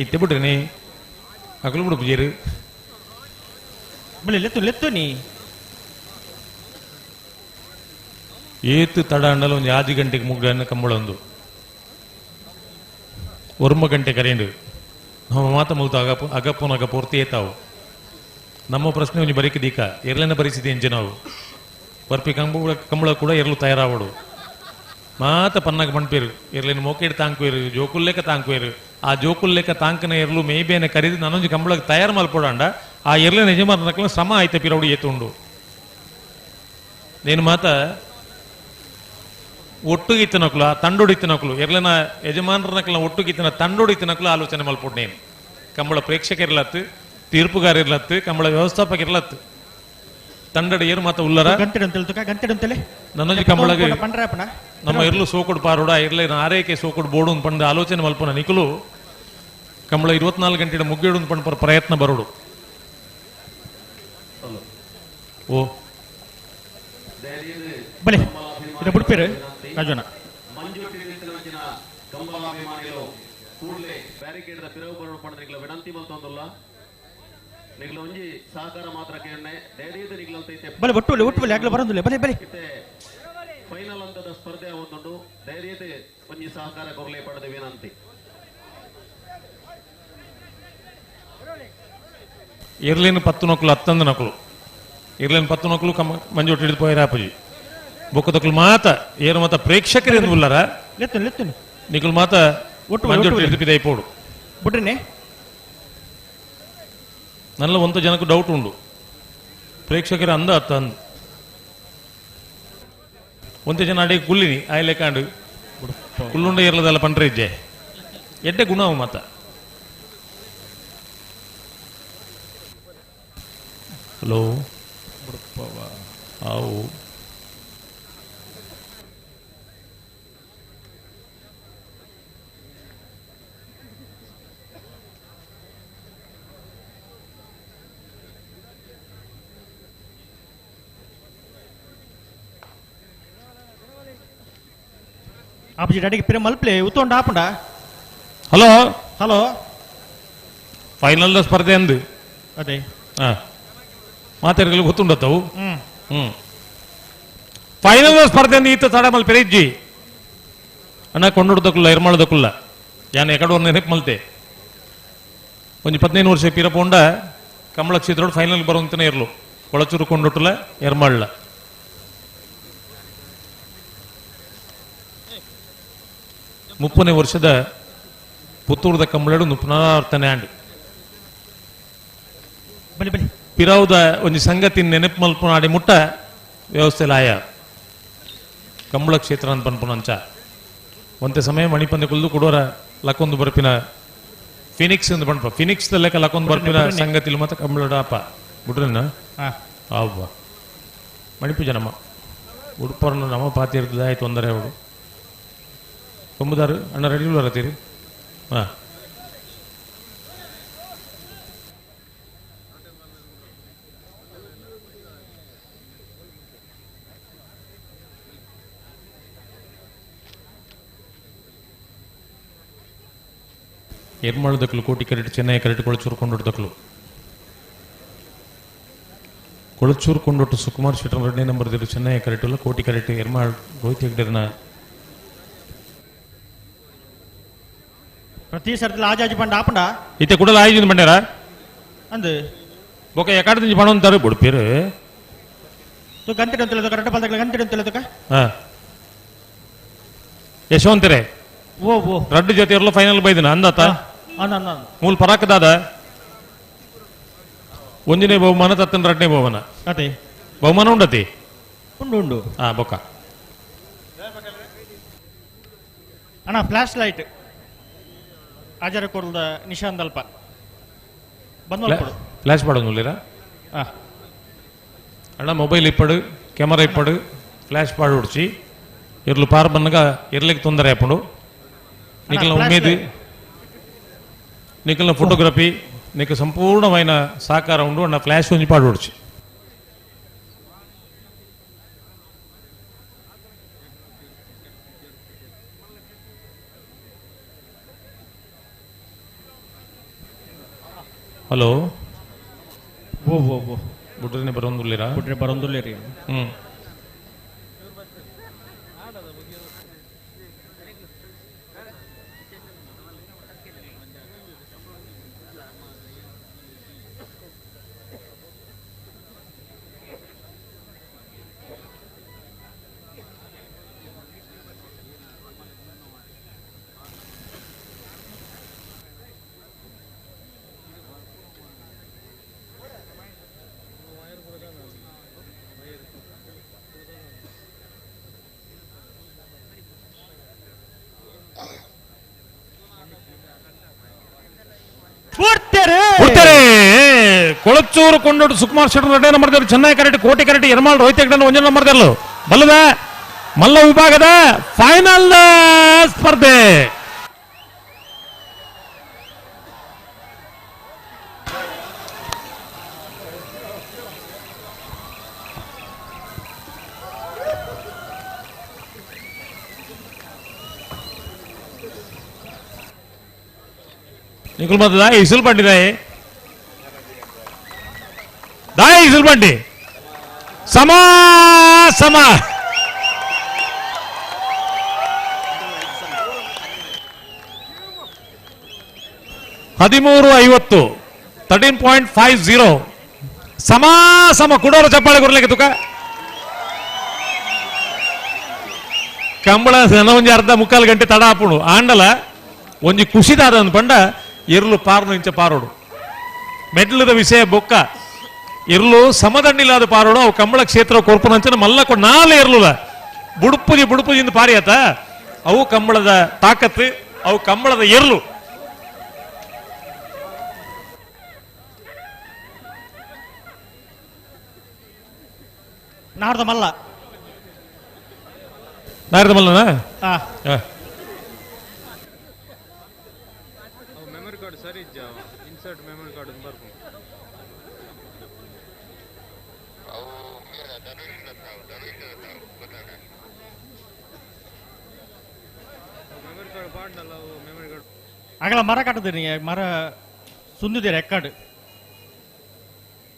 ಇತ್ತೆ ಬಿಟ್ರಿನಿ ಅಗಲು ಬಿಡು ಪೂಜೇರು ಬಲೆ ಲೆತ್ತು ಲೆತ್ತು ನೀ ಏತು ತಡ ಅಂಡಲ ಒಂದು 5 ಗಂಟೆಗೆ ಮುಗ್ಗನ್ನ ಕಂಬಳ ಒಂದು 1 ಗಂಟೆ ಕರೆಂಡು ನಮ್ಮ ಮಾತ ಮುಲ್ತ ಅಗಪ ಅಗಪ್ಪನಗ ಪೂರ್ತಿ ಏತಾವು. ನಮ್ಮ ಪ್ರಶ್ನೆ ಒಂಜಿ ಬರಿಕೆ ದೀಕ ಎರ್ಲೆನ ಪರಿಸ್ಥಿತಿ ಎಂಚೆ ನಾವು ಬರ್ಪಿ ಕಂಬಳ ಕಂಬಳ ಕೂಡ ಎರಲು ತಯಾರಾವಡು ಮಾತ ಪನ್ನಾಗ ಪಣ್ಪೇರು ಎರ್ಲೇನು ಮೋಕೇಡ್ ತಾಂಕುವೇರು ಜೋಕುಲ್ಲೇಕ ತಾಂಕುವೇರು ಆ ಜೋಕುಲ್ಲೇಕ ತಾಂಕನ ಎರ್ಲು ಮೇಯ್ಬೇನೆ ಕರೀದು ನಾನೊಂಜಿ ಕಂಬಳಕ್ಕೆ ತಯಾರು ಮಲ್ಪೊಡಾಂಡ ಆ ಎರ್ಲೇನ ಯಜಮಾನಕ್ಲ ಶ್ರಮ ಆಯ್ತ ಪಿರವಡು ಏತುಂಡು. నేను ಮಾತ ಒಟ್ಟುಗಿತ್ತನಕ್ಲು ಆ ತಂಡೊಡಿತ್ತನಕ್ಲು ಎರ್ಲೆನ ಯಜಮಾನರನಕ್ಲ ಒಟ್ಟುಗಿತ್ತನ ತಂಡೊಡಿತ್ತನಕ್ಲು ಆಲೋಚನೆ ಮಲ್ಪೊಡು. నేను ಕಂಬಳ ಪ್ರೇಕ್ಷಕರಿಲ್ಲತ್ತು ತೀರ್ಪುಗಾರ ಇರ್ಲತ್ತು ಕಂಬಳ ವ್ಯವಸ್ಥಾಪಕ ಇರ್ಲತ್ತು ತಂಡಡ ಏರು ಮಾತ ಉಲ್ಲರ ನನ್ನೊಂಜಿ ಕಂಬಳಗೆ ನಮ್ಮ ಇರ್ಲು ಸೋಕುಡು ಪಾರೋಡ ಇರ್ಲೆ ಆರೈಕೆ ಸೋಕುಡು ಬೋಡು ಅಂತ ಪಂಡ ಆಲೋಚನೆ ಮಲ್ಪನ ನಿಕುಲು ಕಂಬಳ 24 ಗಂಟೆ ಮುಗ್ಗೇಡು ಅಂತ ಪಂಡ ಪ್ರಯತ್ನ ಬರೋಡು. ಓ ಬಲೆ ಇದು ಬಿಡ್ಪೇರು ರಾಜಣ್ಣ. ಕಂಬಳಾಭಿಮಾನಿಗಳು ಕೂಡಲೇ ಬ್ಯಾರಿಕೇಡ್ ಪಿರವು ಬರೋಡು ಪಂಡ ನಿಗಳ ವಿನಂತಿ ಮಲ್ತೊಂದುಲ್ಲ. ನಿಗಳ ಒಂಜಿ ಸಹಕಾರ ಮಾತ್ರ ಕೇಳನೆ ಧೈರ್ಯದ ನಿಗಳಂತ ಇತ್ತೆ ಬಲೆ ಒಟ್ಟು ಬಲೆ ಒಟ್ಟು ಬಲೆ ಆಗಲ ಬರಂದುಲ್ಲ ಬಲೆ ಬಲೆ ಫೈನಲ್ ಹಂತದ ಸ್ಪರ್ಧೆ ಒಂದುಂಡು ಧೈರ್ಯದ ಒಂಜಿ ಸಹಕಾರ ಕೊರಲೆ ಪಡೆದ ವಿನಂತಿ. ಇರ್ಲೇನು 10 ನಕಲು 11 ನಕಲು ಇರ್ಲೇನು 10 ನಕಲು ಕಮ್ಮ ಮಂಜೋಟಿ ಹಿಡಿದು ಪೋಯರ ಆಪುಜಿ ಬೊಕ್ಕದಕ್ಲು ಮಾತ ಏರು ಮಾತ ಪ್ರೇಕ್ಷಕರೇನು ಉಲ್ಲರ ಲೆತ್ತು ಲೆತ್ತು ನಿಕುಲು ಮಾತ ಒಟ್ಟು ಮಂಜೋಟಿ ಹಿಡಿದು ಪಿದೈ ಪೋಡು ಬಿಟ್ರಿನೆ. ನಲ್ಲ ಒಂದು ಜನಕ್ಕೆ ಡೌಟ್ ಉಂಡು ಪ್ರೇಕ್ಷಕರ ಅಂದ ಅತ್ತ ಅಂದ ಒಂತೆ ಜನ ಅಡಿಗೆ ಕುಲ್ಲಿನಿ ಆಯ್ಲೆ ಕಾಂಡು ಕುಲ್ಲುಂಡ ಇರ್ಲದಲ್ಲ ಪಂಡ್ರೆ ಇಜ್ಜೆ ಎಡ್ಡೆ ಗುಣವು ಮಾತ. ಹಲೋ ಆವು ಆಪೋಸಿಟ್ ಅಡಿಗೆ ಪಿರ ಮಲ್ಪ್ಲೆ ಉತ್ತೊಂಡ ಆಪುಂಡ. Hello hello final ಸ್ಪರ್ಧೆ ಅಂದು ಅದೇ ಹಾ ಮಾತಾಡಲು ಗೊತ್ತುಂಡತ್ತವು. ಹ್ಮ್ ಫೈನಲ್ ಸ್ಪರ್ಧೆ ಅಂದು ಈತ ತಡ ಮಲ್ಪೆರೆ ಇಜ್ಜಿ ಅಣ್ಣ ಕೊಂಡೊಡ್ದಕ್ಕಲ್ಲ ಎರ್ಮಾಳದಕ್ಕಲ್ಲ ಯಾನ್ ಎಕಡೆ ನೆನಪು ಮಲ್ತೆ ಒಂಜಿ 15 ವರ್ಷ ಪಿರ ಪೋಂಡ ಕಮಲ ಕ್ಷೇತ್ರೋಡು ಫೈನಲ್ ಬರುವಂತನೇ ಇರ್ಲು ಕೊಳಚೂರು ಕೊಂಡೊಟ್ಟಲ ಎರ್ಮಾಳ್ಲ 30ನೇ ವರ್ಷದ ಪುತ್ತೂರದ ಕಂಬಳಡು ಪುನರಾವರ್ತನೆ ಆಂಡ್ ಪಿರಾವುದ ಒಂಜಿ ಸಂಗತಿ ನೆನಪು ಮಲ್ಪುನಾಡಿ ಮುಟ್ಟ ವ್ಯವಸ್ಥೆ ಲಾಯ ಕಂಬಳ ಕ್ಷೇತ್ರ ಅಂತ ಪನ್ಪುನಂಚ ಒಂತೆ ಸಮಯ ಮಣಿಪಂದೆ ಕುಲ್ದು ಕೊಡೋರ ಲಕ್ಕೊಂದು ಬರ್ಪಿನ ಫಿನಿಕ್ಸ್ ಅಂತ ಪನ್ಪ ಫಿನಿಕ್ಸ್ ಲೆಕ್ಕ ಲಕ್ಕೊಂದು ಬರ್ಪಿನ ಸಂಗತಿಲು ಮತ್ತೆ ಕಂಬಳಡ ಅಪ್ಪ ಬಿಟ್ರನ್ನ ಅವ್ವ ಮಣಿಪು ಜನಮ್ಮ ಉಡುಪರನ್ನು ನಮ್ಮ ಪಾತಿ ಇರ್ತದೆ ಆಯ್ತು ತೊಂದರೆ ಅವಳು ಕೊಂಬುದಾರು ಅಣ್ಣ ರೆಡಿ ಬರತ್ತೀರಿ ಹಾಂ ಎರ್ಮಾಳದಕ್ಕಲು ಕೋಟಿ ಕರೆಟ್ ಚೆನ್ನೈ ಕರೆಟ್ ಕೊಳಚೂರು ಕೊಂಡೊಡ್ದಕ್ಕಲು ಕೊಳಚೂರು ಕೊಂಡೊಟ್ಟು ಸುಕುಮಾರ್ ಶೆಟ್ಟರ್ 2ನೇ ನಂಬರ್ ದಿರು ಚೆನ್ನೈ ಕರೆಟುಲ್ಲ ಕೋಟಿ ಕರೆಟ್ ಎರ್ಮಾಳ್ ರೋಹಿತ್ ಹೆಗ್ಡೆರ್ನ ಪ್ರತಿ ಸರ್ತಿ ಆಜಾಜಿ ಬಂಡ ಆಪಂಡ ಇತ್ತೆ ಕುಡಲ ಆಯೋಜನೆ ಬಂಡಾರ ಅಂದು ಬೊಕ ಎಕಾಡ ದಿಂಜಿ ಪಣವಂತಾರು ಬುಡ್ಪೇರು ತು ಗಂಟೆ ಅಂತಲದ ಕರೆಕ್ಟ್ ಬಂದಾಗ ಗಂಟೆ ಅಂತಲದಕ ಹಾ ಯಶವಂತರೇ ಓ ಓ ರಡ್ಡು ಜೊತೆ ಇರಲು ಫೈನಲ್ ಬೈದಿನ ಅಂದಾತ ಅಂದ ಅಂದ ಮೂಲ ಪರಾಕದಾದ ಒಂದನೇ ಬಹುಮಾನ ತತ್ತನ ರಡ್ಡನೇ ಬಹುಮಾನ ಅದೇ ಬಹುಮಾನ ಉಂಡತಿ ಉಂಡು ಉಂಡು ಹಾ ಬೊಕ್ಕ ಅಣ್ಣ ಫ್ಲಾಶ್ ಲೈಟ್ ಆಜಾರ ಕೊಡಲ್ದ ನಿಶಾಂತ್ ಅಲ್ಪ ಬಂದ್ ಮಾಡ್ಕೊಡು ಫ್ಲಾಶ್ ಮಾಡೋದು ನುಲ್ಲಿರ ಹಾ ಅಣ್ಣ ಮೊಬೈಲ್ ಇಪ್ಪಡು, ಕ್ಯಾಮರಾ ಇಪ್ಪಡು, ಫ್ಲಾಶ್ ಪಾಡು ಉಡ್ಚಿ ಇರ್ಲು ಪಾರ್ ಬನ್ನಗ ಇರ್ಲಿಕ್ಕೆ ತೊಂದರೆ ಆಪುಂಡು. ನಿಖಲ್ನ ಉಮೇದು, ನಿಖಲ್ನ ಫೋಟೋಗ್ರಫಿ ನಿಖ ಸಂಪೂರ್ಣమైన ಸಹಕಾರ ಉಂಡು. ಅಣ್ಣ ಫ್ಲಾಶ್ ಒಂಜಿ ಪಾಡು ಉಡ್ಚಿ. ಹಲೋ ಓ ಓ ಓ ಬುಡ್ರನೆ ಬರೋಂದುಲ್ಲೇರಾ? ಬುಡ್ರೆ ಬರೋಂದುಲ್ಲೇರಿ. ಕೊಳಚೂರು ಕೊಂಡೋಡು ಸುಕುಮಾರ್ ಶೆಟ್ಟರ್ ರೆಡ್ಡಿ ನಂಬರ್ ದೇವರು, ಚೆನ್ನೈ ಕರೆಕ್ಟ್, ಕೋಟೆ ಕರೆಕ್ಟ್, ಯರ್ಮಾಲ್ ರೋಹಿತ್ ಹೆಗ್ಡೆ ಒಂಜೆ ನಂಬರ್ ದೇವರು. ಬಲ್ಲದ ಮಲ್ಲ ವಿಭಾಗದ ಫೈನಲ್ ಸ್ಪರ್ಧೆ. ನಿಖಲ್ ಮತ್ತದ ಇಸುಲ್ ಪಂಡಿದಾಯಿ ದಾಯಿ ಇಸುಲ್ ಪಂಡಿ ಸಮ ಸಮ. 13:50 13.50 ಸಮ ಸಮ. ಕುಡೋರು ಚಪ್ಪಾಳೆ ಕೊಡ್ಲಿಕ್ಕೆ ತುಕ ಕಂಬಳ ಒಂಜಿ ಅರ್ಧ ಮುಕ್ಕಾಲು ಗಂಟೆ ತಡ ಆಪುಂಡು. ಆಂಡಲ ಒಂಜಿ ಖುಷಿದಾದ ಪಂಡ ಇರ್ಲು ಪಾರ್ನು ಇಂಚ ಪಾರೋಡು ಮೆಡ್ಲದ ವಿಷಯ ಬೊಕ್ಕ ಇರ್ಲು ಸಮದಂಡಿಲಾದ ಪಾರೋಡು. ಅವು ಕಂಬಳ ಕ್ಷೇತ್ರ ಕೊರ್ಪುನಂಚನ ಮಲ್ಲ ನಾಲೆ ಇರ್ಲುಲ ಬುಡುಪುಜಿ ಬುಡುಪುಜಿಂದ ಪಾರಿಯಾತ. ಅವು ಕಂಬಳದ ತಾಕತ್ತು, ಅವು ಕಂಬಳದ ಎರ್ಲು. ನಾಡ್ದ ಮಲ್ಲ, ನಾಡ್ದ ಮಲ್ಲನಾ? ಮೆಮೊರಿ ಕಾರ್ಡ್ ಸರಿ ಇಜ್ಜಾವ, insert memory card ಬರ್ಪುಂಡು. Memory card ಪಾಡ್ನಲ್ಲ, memory card ಆಗಲ ಮರ ಕಟ್ಟದಿರಿ, ಮರ ಸುಂದಿದ್ದೀರ ಎಕ್ಕಾಡು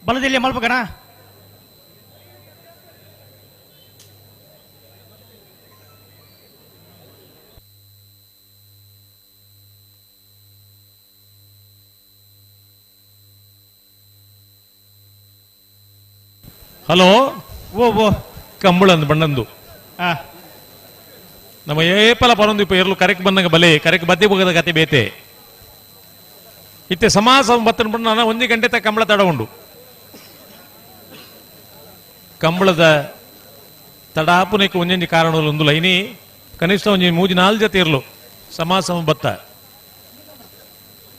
ಬಲದಿಲ್ಲ ಮಲ್ಪಗಣ. ಹಲೋ ಓ ಓ ಕಂಬಳಂದು ಬಣ್ಣಂದು ನಮ್ಮ ಏಪಲ ಪರೊಂದು ಇಪ್ಪ ಎರ್ಲು ಕರೆಕ್ ಬಂದಂಗ ಬಲೆ ಕರೆಕ್ ಬದ್ದೆ ಹೋಗದ ಕತೆ ಬೇತೆ ಇತ್ತೆ ಸಮಾಸ ಬತ್ತನ ಬಣ್ಣ 1 ಗಂಟೆ ತಕ್ಕ ಕಂಬಳ ತಡ ಉಂಡು. ಕಂಬಳದ ತಡಾಪುನಕ್ಕೆ ಒಂಜೊಂಜಿ ಕಾರಣಗಳು ಒಂದು ಲೈನಿ ಕನಿಷ್ಠ ಒಂಜಿ 3-4 ಜೊತೆ ಇರ್ಲು ಸಮಾಸಮ ಬತ್ತ.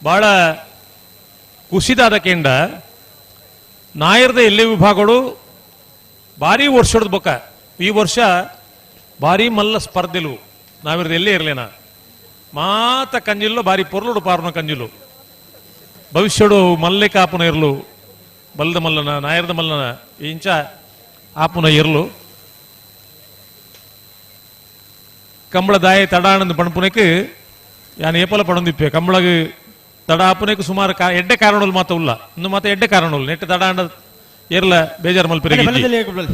ಭಾಳ ಖುಷಿದಾದ ಕೇಂದ್ರ ನಾಯರ್ದ ಎಲ್ಲೇ ವಿಭಾಗಗಳು ಭಾರಿ ವರ್ಷದ ಬೊಕ್ಕ ಈ ವರ್ಷ ಭಾರಿ ಮಲ್ಲ ಸ್ಪರ್ಧೆಲು ನಾವಿರದ ಎಲ್ಲೇ ಇರಲೇನ ಮಾತ ಕಂಜಿಲ್ಲು ಭಾರಿ ಪೊರ್ಲುಡು ಪಾರುನ ಕಂಜಿಲು ಭವಿಷ್ಯಡು ಮಲ್ಲೆ ಕಾಪುನ ಇರ್ಲು ಬಲ್ದ ಮಲ್ಲನ ನಾಯರ್ದ ಮಲ್ಲನ ಇಂಚ ಆಪುನ ಇರ್ಲು ಕಂಬಳ ದಾಯ ತಡಾಣಂದು ಪಣಪುನಕ್ಕೆ ಯಾನ್ ಏಪಲ ಪಣಂದಿಪ್ಪೆ ಕಂಬಳಗ ತಡ ಆಪುನಕ್ಕೆ ಸುಮಾರು ಎಡ್ಡೆ ಕಾರಣಗಳು ಮಾತ ಉಲ್ಲ ಇನ್ನು ಮಾತ ಎಡ್ಡೆ ಕಾರಣಗಳು ನೆಟ್ಟ ತಡಾಂಡ ಏರ್ಲ ಬೇಜಾರು ಮಲ್ಪೆರಿಗೆ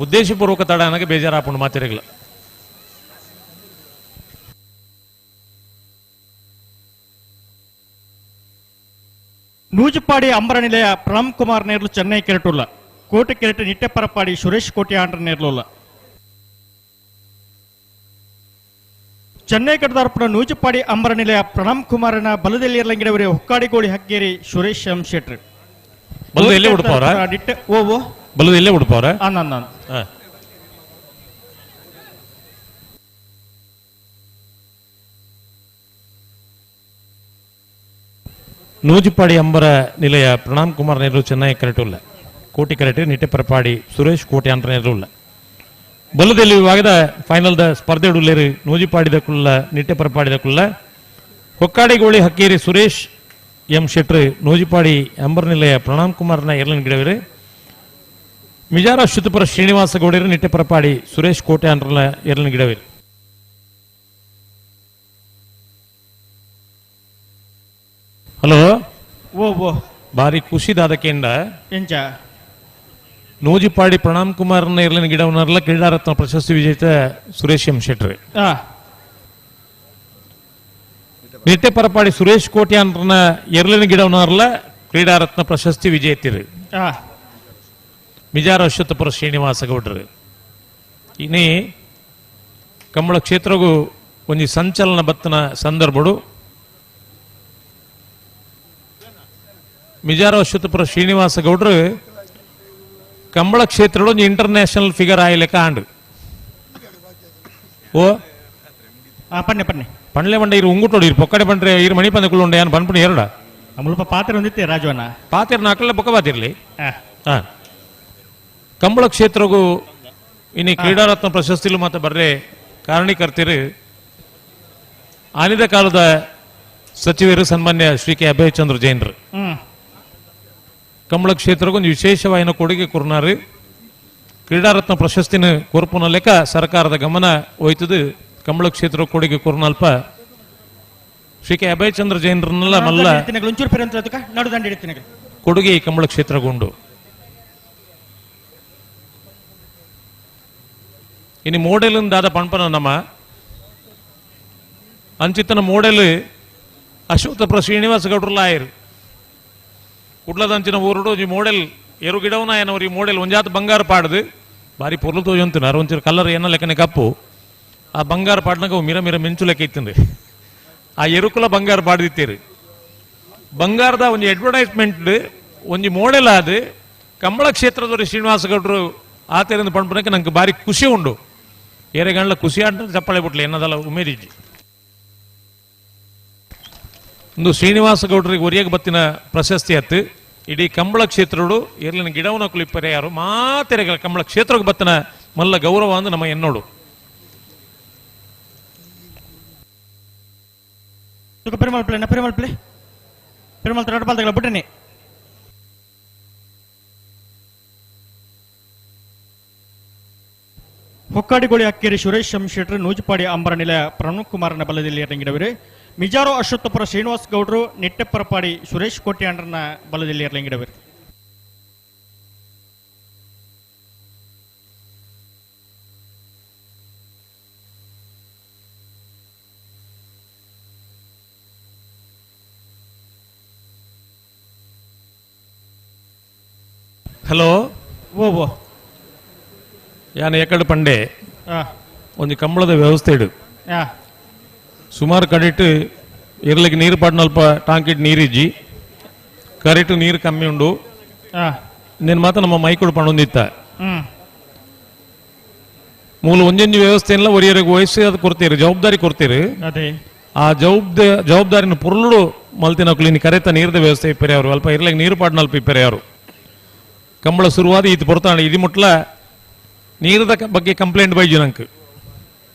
ಉದ್ದೇಶಪೂರ್ವಕ ತಡ ಅನ್ನಕ್ಕೆ ಬೇಜಾರಾಪುಂಡು ಮಾತಿರಗಿಲ್ಲ. ನೂಜುಪಾಡಿ ಅಂಬರ ನಿಲಯ ಪ್ರಣಮ್ ಕುಮಾರ್ ನೇರ್ಲು ಚೆನ್ನೈ ಕೆರಟುಲ್ಲ ಕೋಟೆ ಕೆರಟು ನಿಟ್ಟೆಪರಪಾಡಿ ಸುರೇಶ್ ಕೋಟೆ ಆಂಡ್ರ ನೇರ್ಲುಲ್ಲ ಚೆನ್ನೈ ಕಡದಾರ್ಪುರ ನೂಜುಪಾಡಿ ಅಂಬರ ನಿಲಯ ಪ್ರಣಮ್ ಕುಮಾರನ ಬಲದಲ್ಲಿ ಹೊಕ್ಕಾಡಿಗೋಳಿ ಹಕ್ಕೇರಿ ಸುರೇಶ್ ಎಂ ಶೆಟ್ರ್. ಬಲದ ಉಡುಪವರ ಓ ಬಲದ ಎಲ್ಲೇ ಉಡುಪವರ? ನೂಜಿಪಾಡಿ ಅಂಬರ ನಿಲಯ ಪ್ರಣಾಮ್ ಕುಮಾರ್ ನೇರ್ಲು ಚೆನ್ನೈ ಕರೆಟುಲ್ಲ ಕೋಟಿಕರೆಟ್ ನಿಟ್ಟೆಪರಪಾಡಿ ಸುರೇಶ್ ಕೋಟೆ ಅಂತ ಬಲ್ಲದಲ್ಲಿ ವಿಭಾಗದ ಫೈನಲ್ದ ಸ್ಪರ್ಧೆ ಉಳ್ಳೇರು ನೂಜಿಪಾಡಿದ ಕುಲ್ಲ ನಿಟ್ಟೆಪರಪಾಡಿದ ಕುಲ್ಲ ಹೊಕ್ಕಾಡಿಗೋಳಿ ಹಕ್ಕೇರಿ ಸುರೇಶ್ ಎಂ ಶೆಟ್ರು ನೂಜಿಪಾಡಿ ಅಂಬರ್ನಿಲಯ ಪ್ರಣಾಮ್ ಕುಮಾರ್ನ ಎರಲನ್ ಗಿಡವಿರು ಮಿಜಾರ ಅಶ್ವಥಪುರ ಶ್ರೀನಿವಾಸ ಗೌಡರು ನಿಟ್ಟೆಪರಪಾಡಿ ಸುರೇಶ್ ಕೋಟೆ ಅಂಡ್ರಲ ಎರಲನ್ ಗಿಡವಿರು. ಹಲೋ ಓ ಓ ಬಾರಿ ಖುಷಿದಾದಕ್ಕೆಂಡ ಎಂಚ ನೂಜಿಪಾಡಿ ಪ್ರಣಾಮ್ ಕುಮಾರ್ನ ಎರಲಿನ ಗಿಡವನ್ನಲ್ಲ ಕ್ರೀಡಾರತ್ನ ಪ್ರಶಸ್ತಿ ವಿಜೇತ ಸುರೇಶ್ ಎಂ ಶೆಟ್ರು ನಿಟ್ಟೆಪರಪಾಡಿ ಸುರೇಶ್ ಕೋಟ್ಯಾನ್ರನ ಎರಲಿನ ಗಿಡವನ್ನಲ್ಲ ಕ್ರೀಡಾರತ್ನ ಪ್ರಶಸ್ತಿ ವಿಜೇತರು ಮಿಜಾರ ಅಶ್ವತ್ಥಪುರ ಶ್ರೀನಿವಾಸ ಗೌಡರು. ಇನಿ ಕಂಬಳ ಕ್ಷೇತ್ರಗೂ ಒಂಜಿ ಸಂಚಲನ ಬತ್ತನ ಸಂದರ್ಭಡು ಮಿಜಾರ ಅಶ್ವತ್ಥಪುರ ಶ್ರೀನಿವಾಸ ಗೌಡರು ಕಂಬಳ ಕ್ಷೇತ್ರಡು ಒಂಜಿ ಇಂಟರ್ನ್ಯಾಷನಲ್ ಫಿಗರ್ ಆಯ್ಲೆಕ್ಕ ಆಂಡು. ಓ ಪನ್ನೆ ಪನ್ನೆ ಪಣ್ಲೆ ಬಂಡೆ ಇರು ಉಂಗುಟೋಡು ಇರು ಪೊಕ್ಕಡೆ ಬಂಡ್ರೆ ಇರು ಮಣಿ ಪಂದೆ ಕುಳ್ಳುಂಡೆ ಯಾನ್ ಪನ್ಪುಣಿ ಎರಡ ಮುಲ್ಪ ಪಾತ್ರೆ ಹೊಂದಿತ್ತೆ ರಾಜವನ್ನ ಪಾತ್ರೆ ನಾಕಲ್ಲ ಬೊಕ್ಕ ಬಾತಿರ್ಲಿ. ಕಂಬಳ ಕ್ಷೇತ್ರಗೂ ಇನ್ನು ಕ್ರೀಡಾರತ್ನ ಪ್ರಶಸ್ತಿಲು ಮಾತ್ರ ಬರ್ರೆ ಕಾರಣೀಕರ್ತಿರು ಆನಿದ ಕಾಲದ ಸಚಿವರು ಸನ್ಮಾನ್ಯ ಶ್ರೀ ಕೆ ಅಭಯಚಂದ್ರ ಜೈನರು ಕಂಬಳ ಕ್ಷೇತ್ರಕ್ಕೂ ಒಂದು ವಿಶೇಷವಾದ ಕೊಡುಗೆ ಕೊರ್ನಾರು. ಕ್ರೀಡಾರತ್ನ ಪ್ರಶಸ್ತಿನ ಕೊರ್ಪುನ ಲೆಕ್ಕ ಸರ್ಕಾರದ ಗಮನ ಹೋಯ್ತದು ಕಂಬಳ ಕ್ಷೇತ್ರ ಕೊಡುಗೆ ಕೊರ್ನಲ್ಪ ಶ್ರೀ ಕೆ ಅಭಯಚಂದ್ರ ಜೈನರನ್ನೆಲ್ಲ ಮಲ್ಲ ಕೊಡುಗೆ ಈ ಕಂಬಳ ಕ್ಷೇತ್ರಗೊಂಡು. ಇನ್ನು ಮೋಡೆಲ್ ದಾದ ಪಣ್ಪನ ನಮ್ಮ ಅಂಚಿತನ ಮೋಡೆಲ್ ಅಶ್ವತ್ಥಪುರ ಶ್ರೀನಿವಾಸ ಗೌಡ್ರಲ್ಲ ಆಯರು ಕುಡ್ಲದಂಚಿನ ಊರುಡು ಈ ಮೋಡೆಲ್ ಎರು ಗಿಡವನ ಏನವ್ರು ಈ ಮೋಡೆಲ್ ಒಂಜಾತ ಬಂಗಾರ ಪಾಡ್ದು ಭಾರಿ ಪೊರ್ಲು ತೋಜಂತಿನಾರು ಒಂಚೂರು ಕಲರ್ ಏನ ಲೆಕ್ಕನೆ ಕಪ್ಪು ಆ ಬಂಗಾರ ಪಾಡ್ನಾಗ ಮಿರ ಮಿರ ಮಿಂಚು ಲೆಕ್ಕ ಇತ್ತಂದ್ರಿ ಆ ಎರುಕುಲ ಬಂಗಾರ ಪಾಡ್ದಿತ್ತೀರಿ. ಬಂಗಾರದ ಒಂಜಿ ಅಡ್ವರ್ಟೈಸ್ಮೆಂಟ್ ಒಂಜಿ ಮೋಡೆಲ್ ಆದ ಕಂಬಳ ಕ್ಷೇತ್ರದವರು ಶ್ರೀನಿವಾಸ ಗೌಡರು ಆತರಿಂದ ಪಣ್ಪನಕ್ಕೆ ನಂಗೆ ಭಾರಿ ಖುಷಿ ಉಂಡು. ಏರೆಗಂಡ್ಲ ಖುಷಿ ಅಂತ ಚಪ್ಪಾಳೆ ಬಿಟ್ಲೆ ಏನದಲ್ಲ ಉಮೇದಿಜ್ಜಿ. ಒಂದು ಶ್ರೀನಿವಾಸ ಗೌಡರಿಗೆ ಒರಿಯಾಗ ಬತ್ತಿನ ಪ್ರಶಸ್ತಿ ಅತ್ತು ಇಡೀ ಕಂಬಳ ಕ್ಷೇತ್ರಡು ಎರ್ಲಿನ ಗಿಡವನ ಕುಲಿಪರೆ ಯಾರು ಮಾತೆರೆಗಳ ಕಂಬಳ ಕ್ಷೇತ್ರಕ್ಕೆ ಬತ್ತನ ಮಲ್ಲ ಗೌರವ ಅಂದ್ರೆ ನಮ್ಮ ಎನ್ನೋಡು. ಬಿಟ್ಟನೆ ಹೊಕ್ಕಾಡಿಗೋಳಿ ಅಕ್ಕೇರಿ ಸುರೇಶ್ ಎಂ ಶೆಟ್ರು ನೂಜುಪಾಡಿ ಅಂಬರ ನಿಲಯ ಪ್ರಣವ್ ಕುಮಾರನ ಬಲದಲ್ಲಿ ಇರಂಗಿಡವರು ಮಿಜಾರೋ ಅಶ್ವತ್ಥಪುರ ಶ್ರೀನಿವಾಸ್ ಗೌಡರು ನಿಟ್ಟೆಪ್ಪರಪಾಡಿ ಸುರೇಶ್ ಕೋಟ್ಯಾಂಡ್ರನ ಬಲದಲ್ಲಿ ಇರಂಗಿಡವರು. ಹಲೋ ಓ ಓ ಯಾನ್ ಎಕಡೆ ಪಂಡೆ ಒಂಜಿ ಕಂಬಳದ ವ್ಯವಸ್ಥೆ ಇಡು ಸುಮಾರು ಕಡಿಟ್ಟು ಇರ್ಲಿಕ್ಕೆ ನೀರು ಪಾಡ್ನಲ್ಪ ಟಾಂಕಿಟ್ ನೀರಿಜ್ಜಿ ಕರೆಕ್ಟ್ ನೀರು ಕಮ್ಮಿ ಉಂಡು నేను ಮಾತ್ರ ನಮ್ಮ ಮೈಕುಡು ಪಣೊಂದಿತ್ತ ಮೂಲ ಒಂಜೊಂಜಿ ವ್ಯವಸ್ಥೆಲ್ಲ ಒರಿಯರಿಗೆ ವಯಸ್ಸು ಅದು ಕೊಡ್ತೀರಿ ಜವಾಬ್ದಾರಿ ಕೊಡ್ತೀರಿ ಆ ಜವಾಬ್ದಾರಿನ ಪುರುಳು ಮಲ್ತಿನಕ್ಲು ಇನ್ನು ಕರೆತ ನೀರದ ವ್ಯವಸ್ಥೆ ಇಪ್ಪರೆ ಅವರು ಅಲ್ಪ ಇರ್ಲಿಕ್ಕೆ ನೀರು ಪಾಡ್ನಲ್ಪ ಇಪ್ಪರೆ ಅವರು ಕಂಬಳ ಶುರುವಾದ ಇದು ಪೊರ್ತಾಣ ಇದು ಮುಟ್ಲ ನೀರದ ಬಗ್ಗೆ ಕಂಪ್ಲೇಂಟ್ ಬೈಜು ನಂಗೆ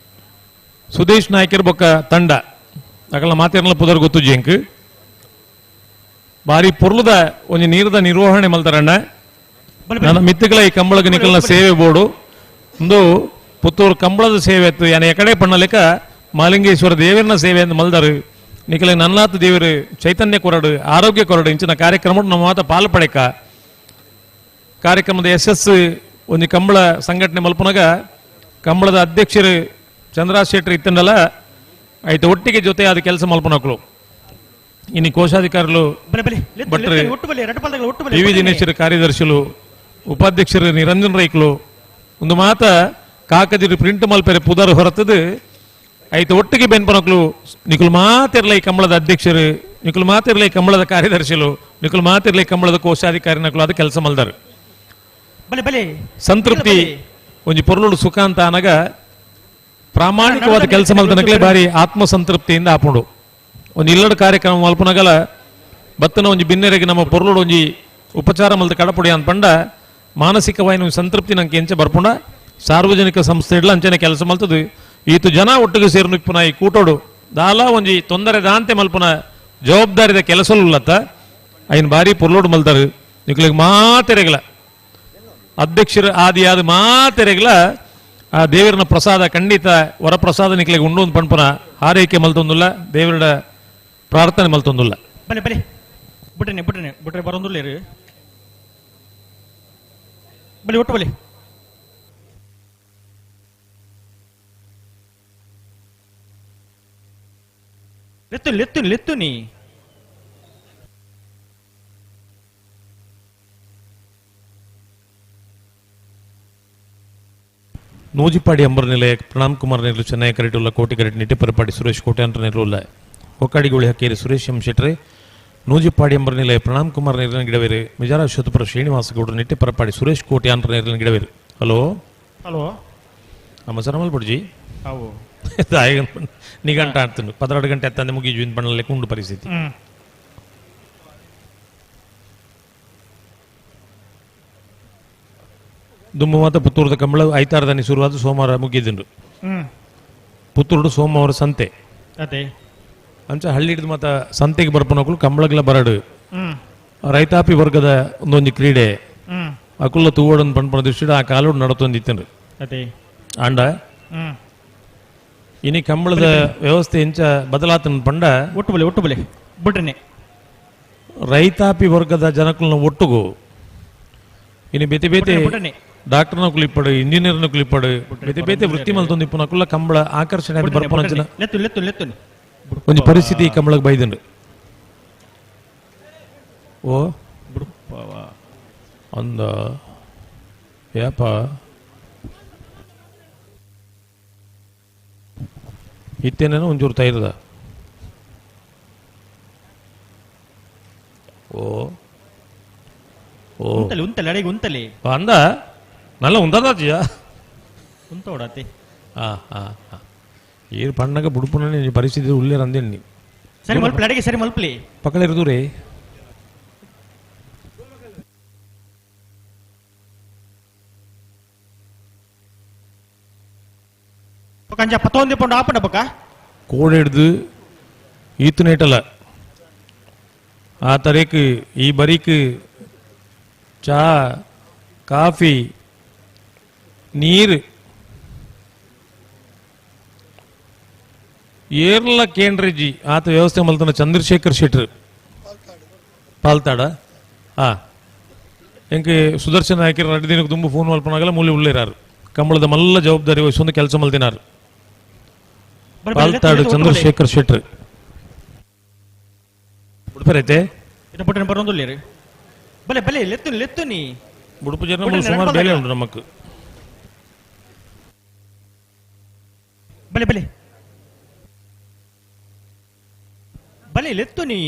ಸುದೇಶ್ ನಾಯ್ಕರ್ ಬೊಕ್ಕ ತಂಡ ಅಕಲ ಮಾತಿರ್ಲ ಪುದರ್ ಗೊತ್ತು ಜಿಂಕ್ ಬಾರಿ ಪೊರ್ಲುದ ಒಂಜಿ ನೀರದ ನಿರ್ವಹಣೆ ಮಲ್ತಾರಣ್ಣ ನನ್ನ ಮಿತ್ತುಗಳ ಈ ಕಂಬಳಗ ನಿಕಲ್ನ ಸೇವೆ ಬೋರ್ಡು ಒಂದು ಪುತ್ತೂರು ಕಂಬಳದ ಸೇವೆ ಆಯ್ತು ಯಾನ ಎಕಡೆ ಪಣ್ಣಲೆಕ್ಕ ಮಾಲಿಂಗೇಶ್ವರ ದೇವರನ ಸೇವೆ ಅಂತ ಮಲ್ದಾರು ನಿಕಲ ನನ್ನಾತ ದೇವರು ಚೈತನ್ಯ ಕೊರಡು ಆರೋಗ್ಯ ಕೊರಡು ಇಂಚಿನ ಕಾರ್ಯಕ್ರಮ ನಮ್ಮ ಮಾತ ಪಾಲು ಪಡೆಕ ಕಾರ್ಯಕ್ರಮದ ಯಶಸ್ಸು ಒಂದು ಕಂಬಳ ಸಂಘಟನೆ ಮಲ್ಪನಾಗ ಕಂಬಳದ ಅಧ್ಯಕ್ಷರು ಚಂದ್ರಾ ಶೆಟ್ಟರ್ ಇತ್ತಂಡಲ್ಲ ಆಯ್ತು ಒಟ್ಟಿಗೆ ಜೊತೆ ಅದು ಕೆಲಸ ಮಲ್ಪನಕ್ಲು ಇನ್ನು ಕೋಶಾಧಿಕಾರಿಗಳು ಭಟ್ರು ಟಿ ವಿ ದಿನೇಶರ ಕಾರ್ಯದರ್ಶಿಗಳು ಉಪಾಧ್ಯಕ್ಷರು ನಿರಂಜನ್ ರೈಕ್ಲು ಒಂದು ಮಾತ ಕಾಕದಿರು ಪ್ರಿಂಟ್ ಮಲ್ಪೆರೆ ಪುದರ್ ಹೊರತದು ಆಯ್ತು ಒಟ್ಟಿಗೆ ಬೆನ್ಪನಕ್ಲು ನಿಕುಲ್ ಮಾತಿರ್ಲ ಈ ಕಂಬಳದ ಅಧ್ಯಕ್ಷರು ನಿಕುಲ್ ಮಾತಿರ್ಲ ಈ ಕಂಬಳದ ಕಾರ್ಯದರ್ಶಿಗಳು ನಿಕುಲ್ ಮಾತಿರ್ಲ ಈ ಕಂಬಳದ ಕೋಶಾಧಿಕಾರಿ ನಕಲು ಅದು ಕೆಲಸ ಮಲ್ದಾರು ಸಂತೃಪ್ತಿ ಒಂಜಿ ಪೊರ್ಲುಡು ಸುಖ ಅಂತ ಅನಗ ಪ್ರಾಮಾಣಿಕವಾದ ಕೆಲಸ ಮಲ್ದನಕ್ಲೆ ಬಾರಿ ಆತ್ಮಸಂತೃಪ್ತಿಯಿಂದ ಆಪುಂಡು ಒಂದು ಇಲ್ಲಡ ಕಾರ್ಯಕ್ರಮ ಮಲ್ಪನಗಲ ಬತ್ತನ ಒಂಜಿ ಬಿನ್ನೆರೆಗೆ ನಮ್ಮ ಪೊರ್ಲುಡು ಒಂಜಿ ಉಪಚಾರ ಮಲ್ದ ಕಡಪುಡಿ ಅಂತ ಪಂಡ ಮಾನಸಿಕವಾಯಿನ ಸಂತೃಪ್ತಿ ನಂಗೆ ಎಂಚ ಬರ್ಪುಂಡ ಸಾರ್ವಜನಿಕ ಸಂಸ್ಥೆ ಇಡ್ಲ ಅಂಚನೆ ಕೆಲಸ ಮಲ್ತದು ಈತು ಜನ ಒಟ್ಟಿಗೆ ಸೇರು ಇಪ್ಪುನ ಈ ಕೂಟೋಡು ದಾಲ ಒಂಜಿ ತೊಂದರೆ ದಾಂತೆ ಮಲ್ಪುನ ಜವಾಬ್ದಾರಿದ ಕೆಲಸಲುಲ್ಲತ್ತ ಐನ್ ಬಾರಿ ಪೊರ್ಲೋಡು ಮಲ್ತಾರು ನಿಕ್ಲಿಗೆ ಮಾತೆರೆಗಳ ಅಧ್ಯಕ್ಷರು ಆದಿ ಆದ ಮಾತೆರೆಗಳ ಆ ದೇವರನ ಪ್ರಸಾದ ಖಂಡಿತ ವರಪ್ರಸಾದ ನಿಕ್ಲಿಗೆ ಉಂಡು ಒಂದು ಪಣ್ಪುನ ಹಾರೈಕೆ ಮಲ್ತೊಂದುಲ್ಲ ದೇವರ ಪ್ರಾರ್ಥನೆ ಮಲ್ತೊಂದುಲ್ಲ. ಬಲೆ ಬಲೆ ಬುಟ್ರೆ ಬುಟ್ರೆ ಬುಟ್ರೆ ಬರೋಂದುಲ್ಲ ಬಲಿ ಒಟ್ಟು ಬಲಿ ಲೆತ್ತು ಲೆತ್ತು ಲೆತ್ತು ನೀ ನೂಜಿಪಾಡಿ ಅಂಬರ್ ನಿಲಯ ಪ್ರಣಾಮ್ ಕುಮಾರ್ ನೆರಳು ಚೆನ್ನೈ ಕರೆಟುಲ್ಲ ಕೋಟಿ ಕರೆಟ್ ನಿಟ್ಟಿಪರಪಾಡಿ ಸುರೇಶ್ ಕೋಟ್ಯಾಂತರ ನೆರಳುಲ್ಲ ಹೊಕ್ಕಾಡಿಗೋಳಿ ಹಕ್ಕೇರಿ ಸುರೇಶ್ ಎಂ ಶೆಟ್ರೆ ನೂಜಿಪಾಡಿ ಅಂಬರ್ ನಿಲಯ ಪ್ರಣಾಮ್ ಕುಮಾರ್ ನೇರಿನ ಗಿಡವೇರು ಮಿಜಾರ ಶತಪುರ ಶ್ರೀನಿವಾಸ ಗೌಡರು ನಿಟ್ಟಿಪರಪಾಡಿ ಸುರೇಶ್ ಕೋಟ್ಯಾಂತರ ನೇರಿನ ಗಿಡವೇರು. ಹಲೋ ಹಲೋ ನಮ್ಮ ಸರ್ ಮಲ್ಪುಡ್ಜಿ ಅವು ನಿಗಂಟ ಆಡ್ತೀನಿ 12 ಗಂಟೆ ಅತ್ತಂದೆ ಮುಗಿ ಪಣ್ಣಲ್ಲಿ ಕುಂಡು ಪರಿಸ್ಥಿತಿ. ದುಮ್ಮು ಮಾತ ಪುತ್ತೂರದ ಕಂಬಳ ಐತಾರದಾನಿ ಶುರುವಾದ ಸೋಮವಾರ ಮುಗಿದಿಂಡು ಪುತ್ತೂರುಡು ಸೋಮವಾರ ಸಂತೆ ಅಂಚ ಹಳ್ಳಿಡ್ದು ಮಾತ ಸಂತೆಗೆ ಬರ್ಪನಕುಲು ಕಂಬಳಗಳ ಬರಡು ರೈತಾಪಿ ವರ್ಗದ ಒಂದೊಂದು ಕ್ರೀಡೆ ಅಕುಲ್ಲ ತೂವಡನ್ ಪಣ್ಪನ ದೃಷ್ಟಿಡು ಆ ಕಾಲೋಡು ನಡತೊಂದಿತ್ತಂಡು ಆಂಡ ಇನಿ ಕಂಬಳದ ವ್ಯವಸ್ಥೆ ಇಂಚ ಬದಲಾತನ ಪಂಡ ಒಟ್ಟು ಒಟ್ಟು ಬಲೆ ಬಿಟ್ರೆ ರೈತಾಪಿ ವರ್ಗದ ಜನಕುಲನ ಒಟ್ಟುಗು ಇನಿ ಬೇತೆ ಬೇತೆ ಡಾಕ್ಟರ್ನ ಕುಲಿಪ್ಪಡು ಇಂಜಿನಿಯರ್ನ ಕುಲಿಪ್ಪಡು ಬೇತೆ ಬೇತೆ ವೃತ್ತಿ ಮಲ್ತೊಂದು ಇಪ್ಪುನಕುಲ್ಲ ಕಂಬಳ ಆಕರ್ಷಣೆ ಬರ್ಪನಂಚಿನ ಒಂಜಿ ಪರಿಸ್ಥಿತಿ ಕಂಬಳಕ್ಕೆ ಬೈದಂಡು. ಓ ಅಂದ ಯಾಪ ಇತ್ತೇನೇನೋ ಒಂಚೂರು ತೈರದ ಓ ಓ ಉಂತಲೆ ಅಡೆಗೆ ಉಂತಲೆ ಅಂದ ನಲ್ಲ ಉಂದದಾಚಿಯ ಉಂತೋಡತಿ ಆ ಆ ಆ ಏರು ಪಣ್ಣಗ ಬುಡುಪುನ ಪರಿಸ್ಥಿತಿ ಉಳ್ಳೇರ ಅಂದೇನಿ ಸರಿ ಮಲ್ಪಲಿ ಅಡಿಗೆ ಸರಿ ಮಲ್ಪಲಿ ಪಕ್ಕಳಿರುದು ರೇ ಕಂಜ ಪತ್ತೊಂದು ಪೊಂಡು ಆಪಂಡ ಪಕ್ಕ ಕೋಡೆ ಹಿಡ್ದು ಈತನೇಟಲ್ಲ ಆ ತರೇಕ್ ಈ ಬರೀಕ್ ಚಾ ಕಾಫಿ ನೀರು ಏರ್ಲ ಕೇಂದ್ರಜಿ ಆತ ವ್ಯವಸ್ಥೆ ಮಲ್ತನ ಚಂದ್ರಶೇಖರ್ ಶೆಟ್ರು ಪಾಲ್ತಾಡ ಆ ಎಂಕೆ ಸುದರ್ಶನ ನಾಯಕರು 2 ದಿನಕ್ಕೆ ತುಂಬ ಫೋನ್ ಮಲ್ಪನಾಗಲ್ಲ ಮೂಲೆ ಉಳ್ಳೇರಾರು ಕಂಬಳದ ಮಲ್ಲ ಜವಾಬ್ದಾರಿ ವಹಿಸೊಂದು ಕೆಲಸ ಮಲ್ತಿನಾರು ಪಾಲ್ತಾಡು ಚಂದ್ರಶೇಖರ್ ಶೆಟ್ರು ಉಡುಪರೈತೆ ಬಲೆ ಬಲೆ ಲೆತ್ತು ಲೆತ್ತು ನೀ ಉಡುಪು ಜನ ಸುಮಾರು ಬೇಲೆ ಉಂಟು ನಮಕ್ ಬಲೆ ಬಲೆ ಬಲೆ ಲೆತ್ತು ನೀ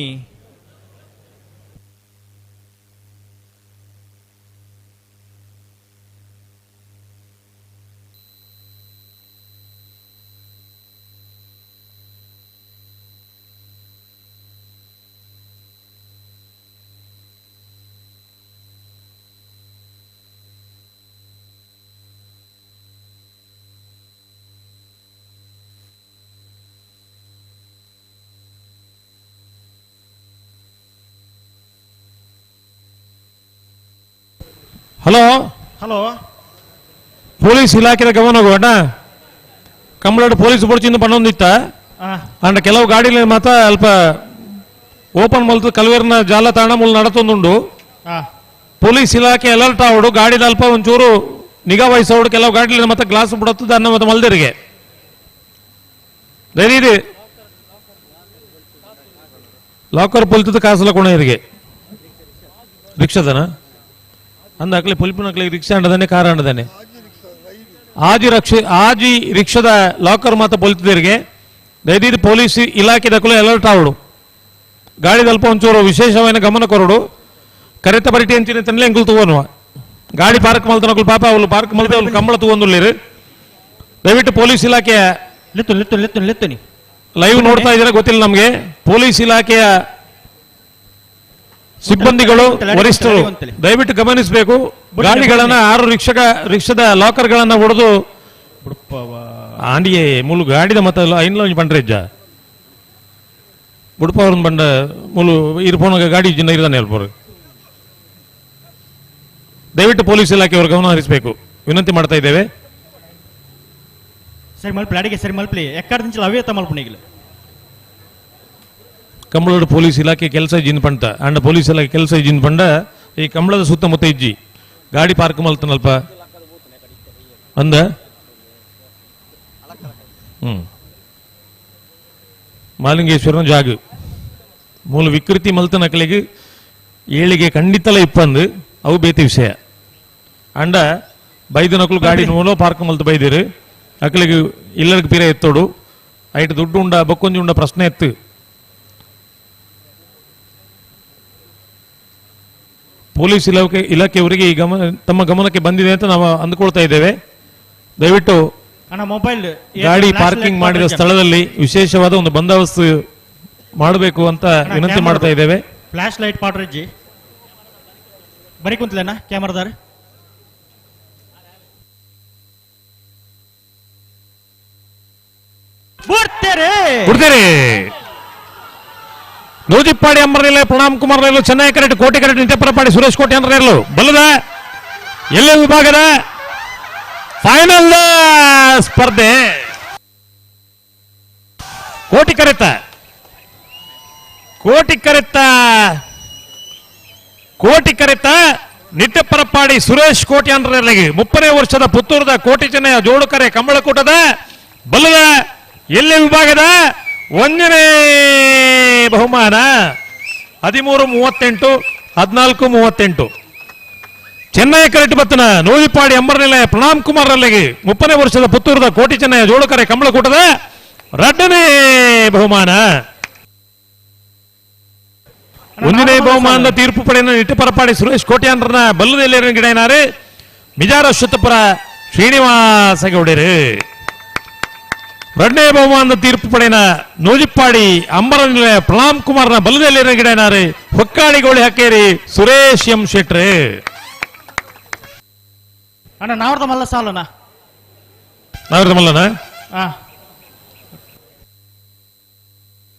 hello hello police ಇಲಾಖೆದ ಗಮನ ಹೋಗೋಣ ಕಂಬಳಾಡು ಪೊಲೀಸ್ ಬೊಡ್ಚಿಂದ ಪಣ್ಣೊಂದಿತ್ತ ಅಂಡ ಕೆಲವು ಗಾಡಿಲಿ ಮಾತ್ರ ಅಲ್ಪ ಓಪನ್ ಮಲ್ತು ಕಲ್ವೇರ್ನ ಜಾಲತಾಣ ಮೂಲ ನಡತೊಂದುಂಡು ಪೊಲೀಸ್ ಇಲಾಖೆ ಅಲರ್ಟ್ ಆವಡು ಗಾಡಿದ ಅಲ್ಪ ಒಂಚೂರು ನಿಗಾ ವಹಿಸೋಡು ಕೆಲವು ಗಾಡಿಲಿ ಮತ್ತೆ ಗ್ಲಾಸ್ ಬಿಡತ್ತದ ಅನ್ನ ಮತ್ತೆ ಮಲ್ದರಿಗೆ ಧೈರ್ಯ ಲಾಕರ್ ಪೊಲಿತದ ಕಾಸಲ ಕೊಣೆಯರಿಗೆ ರಿಕ್ಷಾದನ ಅಂದ ಅಕ್ಲೆ ಪೊಲಿಪುನಕ್ಲೆ ರಿಕ್ಷಾ ಅಂಡದಾನೆ ಕಾರ್ ಅಂಡದಾನೆ ಆಜಿ ರಕ್ಷೆ ಆಜಿ ರಿಕ್ಷಾದ ಲಾಕರ್ ಮಾತ್ರ ಪೊಲಿತದರಿಗೆ ದಯದೀದಿ ಪೊಲೀಸ್ ಇಲಾಖೆ ದಕ್ಕಲು ಅಲರ್ಟ್ ಆವಡು ಗಾಡಿ ಅಲ್ಪ ಒಂಚೂರು ವಿಶೇಷವಾದ ಗಮನ ಕೊರಡು ಕರೆತ ಬರಿಟಿ ಅಂಚಿನ ತನ್ಲೆ ಎಂಕುಲು ತಗೋನುವ ಗಾಡಿ ಪಾರ್ಕ್ ಮಲ್ತನಕುಲು ಪಾಪ ಅವಳು ಪಾರ್ಕ್ ಮಲ್ತೆ ಅವಳು ಕಂಬಳ ತಗೊಂಡುಳ್ಳೇರು. ದಯವಿಟ್ಟು ಪೊಲೀಸ್ ಇಲಾಖೆಯ ಲೈವ್ ನೋಡ್ತಾ ಇದ್ದೀರಾ ಗೊತ್ತಿಲ್ಲ ನಮಗೆ. ಪೊಲೀಸ್ ಇಲಾಖೆಯ ಸಿಬ್ಬಂದಿಗಳು, ವರಿಷ್ಠರು ದಯವಿಟ್ಟು ಗಮನಿಸಬೇಕು. ಗಾಡಿಗಳನ್ನ 6 ರಿಕ್ಷಾದ ಲಾಕರ್ ಗಳನ್ನ ಹೊಡೆದು ಆಂಡಿಗೆ ಮುಲು ಗಾಡಿದ ಮತ್ತ ಐನ್ಲ ಒಂಜಿ ಬಂಡ್ರೆ ಇಜ್ಜ ಬುಡಪ ಅವ್ರನ್ನ ಬಂಡ ಮುಲು ಇರ್ಪೋನಾಗ ಗಾಡಿ ಜಿನ್ನ ಇರ್ದಾನೆ ಹೇಳ್ಬೋರು. ದಯವಿಟ್ಟು ಪೊಲೀಸ್ ಇಲಾಖೆಯವರು ಗಮನ ಹರಿಸಬೇಕು ವಿನಂತಿ ಮಾಡ್ತಾ ಇದ್ದೇವೆ. ಸರಿ ಮಲ್ಪಲಿ ಅಡಿಗೆ ಸರಿ ಮಲ್ಪಲಿ ಎಕ್ಕಡ నుంచి ಅವೇ ಮಲ್ಪನಿಗಿಲ್ಲ. ಕಂಬಳೋಡು ಪೊಲೀಸ್ ಇಲಾಖೆ ಕೆಲಸ ಇಜ್ಜಿನ ಪಂಟ ಅಂಡ ಪೊಲೀಸ್ ಇಲಾಖೆ ಕೆಲಸ ಇಜ್ಜಿನ ಪಂಡ ಈ ಕಂಬಳದ ಸುತ್ತಮುತ್ತ ಇಜ್ಜಿ ಗಾಡಿ ಪಾರ್ಕ್ ಮಲ್ತನಲ್ಪ ಅಂದ ಮಾಲಿಂಗೇಶ್ವರನ ಜಾಗ ಮೂಲ ವಿಕೃತಿ ಮಲ್ತನಕಲಿಗೆ ಏಳಿಗೆ ಖಂಡಿತಲ ಇಪ್ಪಂದು ಅವು ಬೇತಿ ವಿಷಯ. ಅಂಡ ಬೈದನಕಲು ಗಾಡಿ ಮೂಲ ಪಾರ್ಕ್ ಮಲ್ತು ಬೈದಿರು ಅಕಲಿಗೆ ಇಲ್ಲರಿಗೆ ಪಿರ ಎತ್ತೋಡು ಐಟ್ ದುಡ್ಡು ಉಂಡ ಬೊಕ್ಕೊಂಜಿ ಉಂಡ ಪ್ರಶ್ನೆ ಎತ್ತು. ಪೊಲೀಸ್ ಇಲಾಖೆಯವರಿಗೆ ಈ ತಮ್ಮ ಗಮನಕ್ಕೆ ಬಂದಿದೆ ಅಂತ ನಾವು ಅಂದುಕೊಳ್ತಾ ಇದ್ದೇವೆ. ದಯವಿಟ್ಟು ಮೊಬೈಲ್ ಗಾಡಿ ಪಾರ್ಕಿಂಗ್ ಮಾಡಿದ ಸ್ಥಳದಲ್ಲಿ ವಿಶೇಷವಾದ ಒಂದು ಬಂದೋಬಸ್ತ್ ಮಾಡಬೇಕು ಅಂತ ವಿನಂತಿ ಮಾಡ್ತಾ ಇದ್ದೇವೆ. ಫ್ಲಾಶ್ ಲೈಟ್ ಪಾಡ್ರಿಜ್ಜಿ ಬರೀ ಕುಂತಲೇನಾ ಕ್ಯಾಮರಾದಾರ ಬಿಡ್ತೀರಿ. ನೂಜಿಪ್ಪಾಡಿ ಅಂಬರ್ನೆಲೆ ಪ್ರಣಾಮ್ ಕುಮಾರ್ ನೆಲ್ಲು ಚೆನ್ನೈ ಕರೆಕ್ಟ್ ಕೋಟೆ ಕರೆಕ್ಟ್ ನಿತ್ಯಪರಪಾಡಿ ಸುರೇಶ್ ಕೋಟೆ ಅಂದ್ರೆ ಬಲ್ಲದ ಎಲ್ಲ ವಿಭಾಗದ ಫೈನಲ್ ಸ್ಪರ್ಧೆ. ಕೋಟಿ ಕರೆತ ಕೋಟಿ ಕರೆತ ಕೋಟಿ ಕರೆತ ನಿತ್ಯಪರಪಾಡಿ ಸುರೇಶ್ ಕೋಟಿ ಅಂದ್ರೆ 30ನೇ ವರ್ಷದ ಪುತ್ತೂರದ ಕೋಟಿ ಚೆನ್ನಯ ಜೋಡುಕರೆ ಕಂಬಳಕೂಟದ ಬಲ್ಲದ ಎಲ್ಲಿ ವಿಭಾಗದ 1ನೇ ಬಹುಮಾನ 13:38 14:38. ಚೆನ್ನೈ ಕರೆಕ್ಟ್ ಬತ್ತನ ನೂಜಿಪಾಡಿ ಅಂಬರ್ನೆಲೆ ಪ್ರಣಾಮ್ ಕುಮಾರ್ ಅಲ್ಲಿಗೆ 30ನೇ ವರ್ಷದ ಪುತ್ತೂರದ ಕೋಟಿ ಚೆನ್ನಯ ಜೋಡುಕರೆ ಕಂಬಳಕೂಟದ 2ನೇ ಬಹುಮಾನ. 1ನೇ ಬಹುಮಾನದ ತೀರ್ಪು ಪಡೆಯ ನಿಟ್ಟಪರಪಾಡಿ ಸುರೇಶ್ ಕೋಟ್ಯಾಂಡ್ರನ ಬಲ್ಲದಲ್ಲಿ ಗಿಡನಾರೆ ಮಿಜಾರ ಶತಪುರ ಶ್ರೀನಿವಾಸ ಗೌಡರು. 2ನೇ ಬಹುಮಾನದ ತೀರ್ಪು ಪಡೆಯನ ನೂಜಿಪ್ಪಾಡಿ ಅಂಬರ ನಿಲಯ ಪ್ರಣಾಮ್ ಕುಮಾರ್ನ ಬಲ್ಲದಲ್ಲಿ ಗಿಡನಾರೆ ಹೊಕ್ಕಾಡಿ ಗೋಳಿ ಹಕ್ಕೇರಿ ಸುರೇಶ್ ಎಂ ಶೆಟ್ರೆ. ಅಣ್ಣ ನಾವರ್ದ ಮಲ್ಲ ಸಾಲನ ನಾವರ್ದ ಮಲ್ಲನ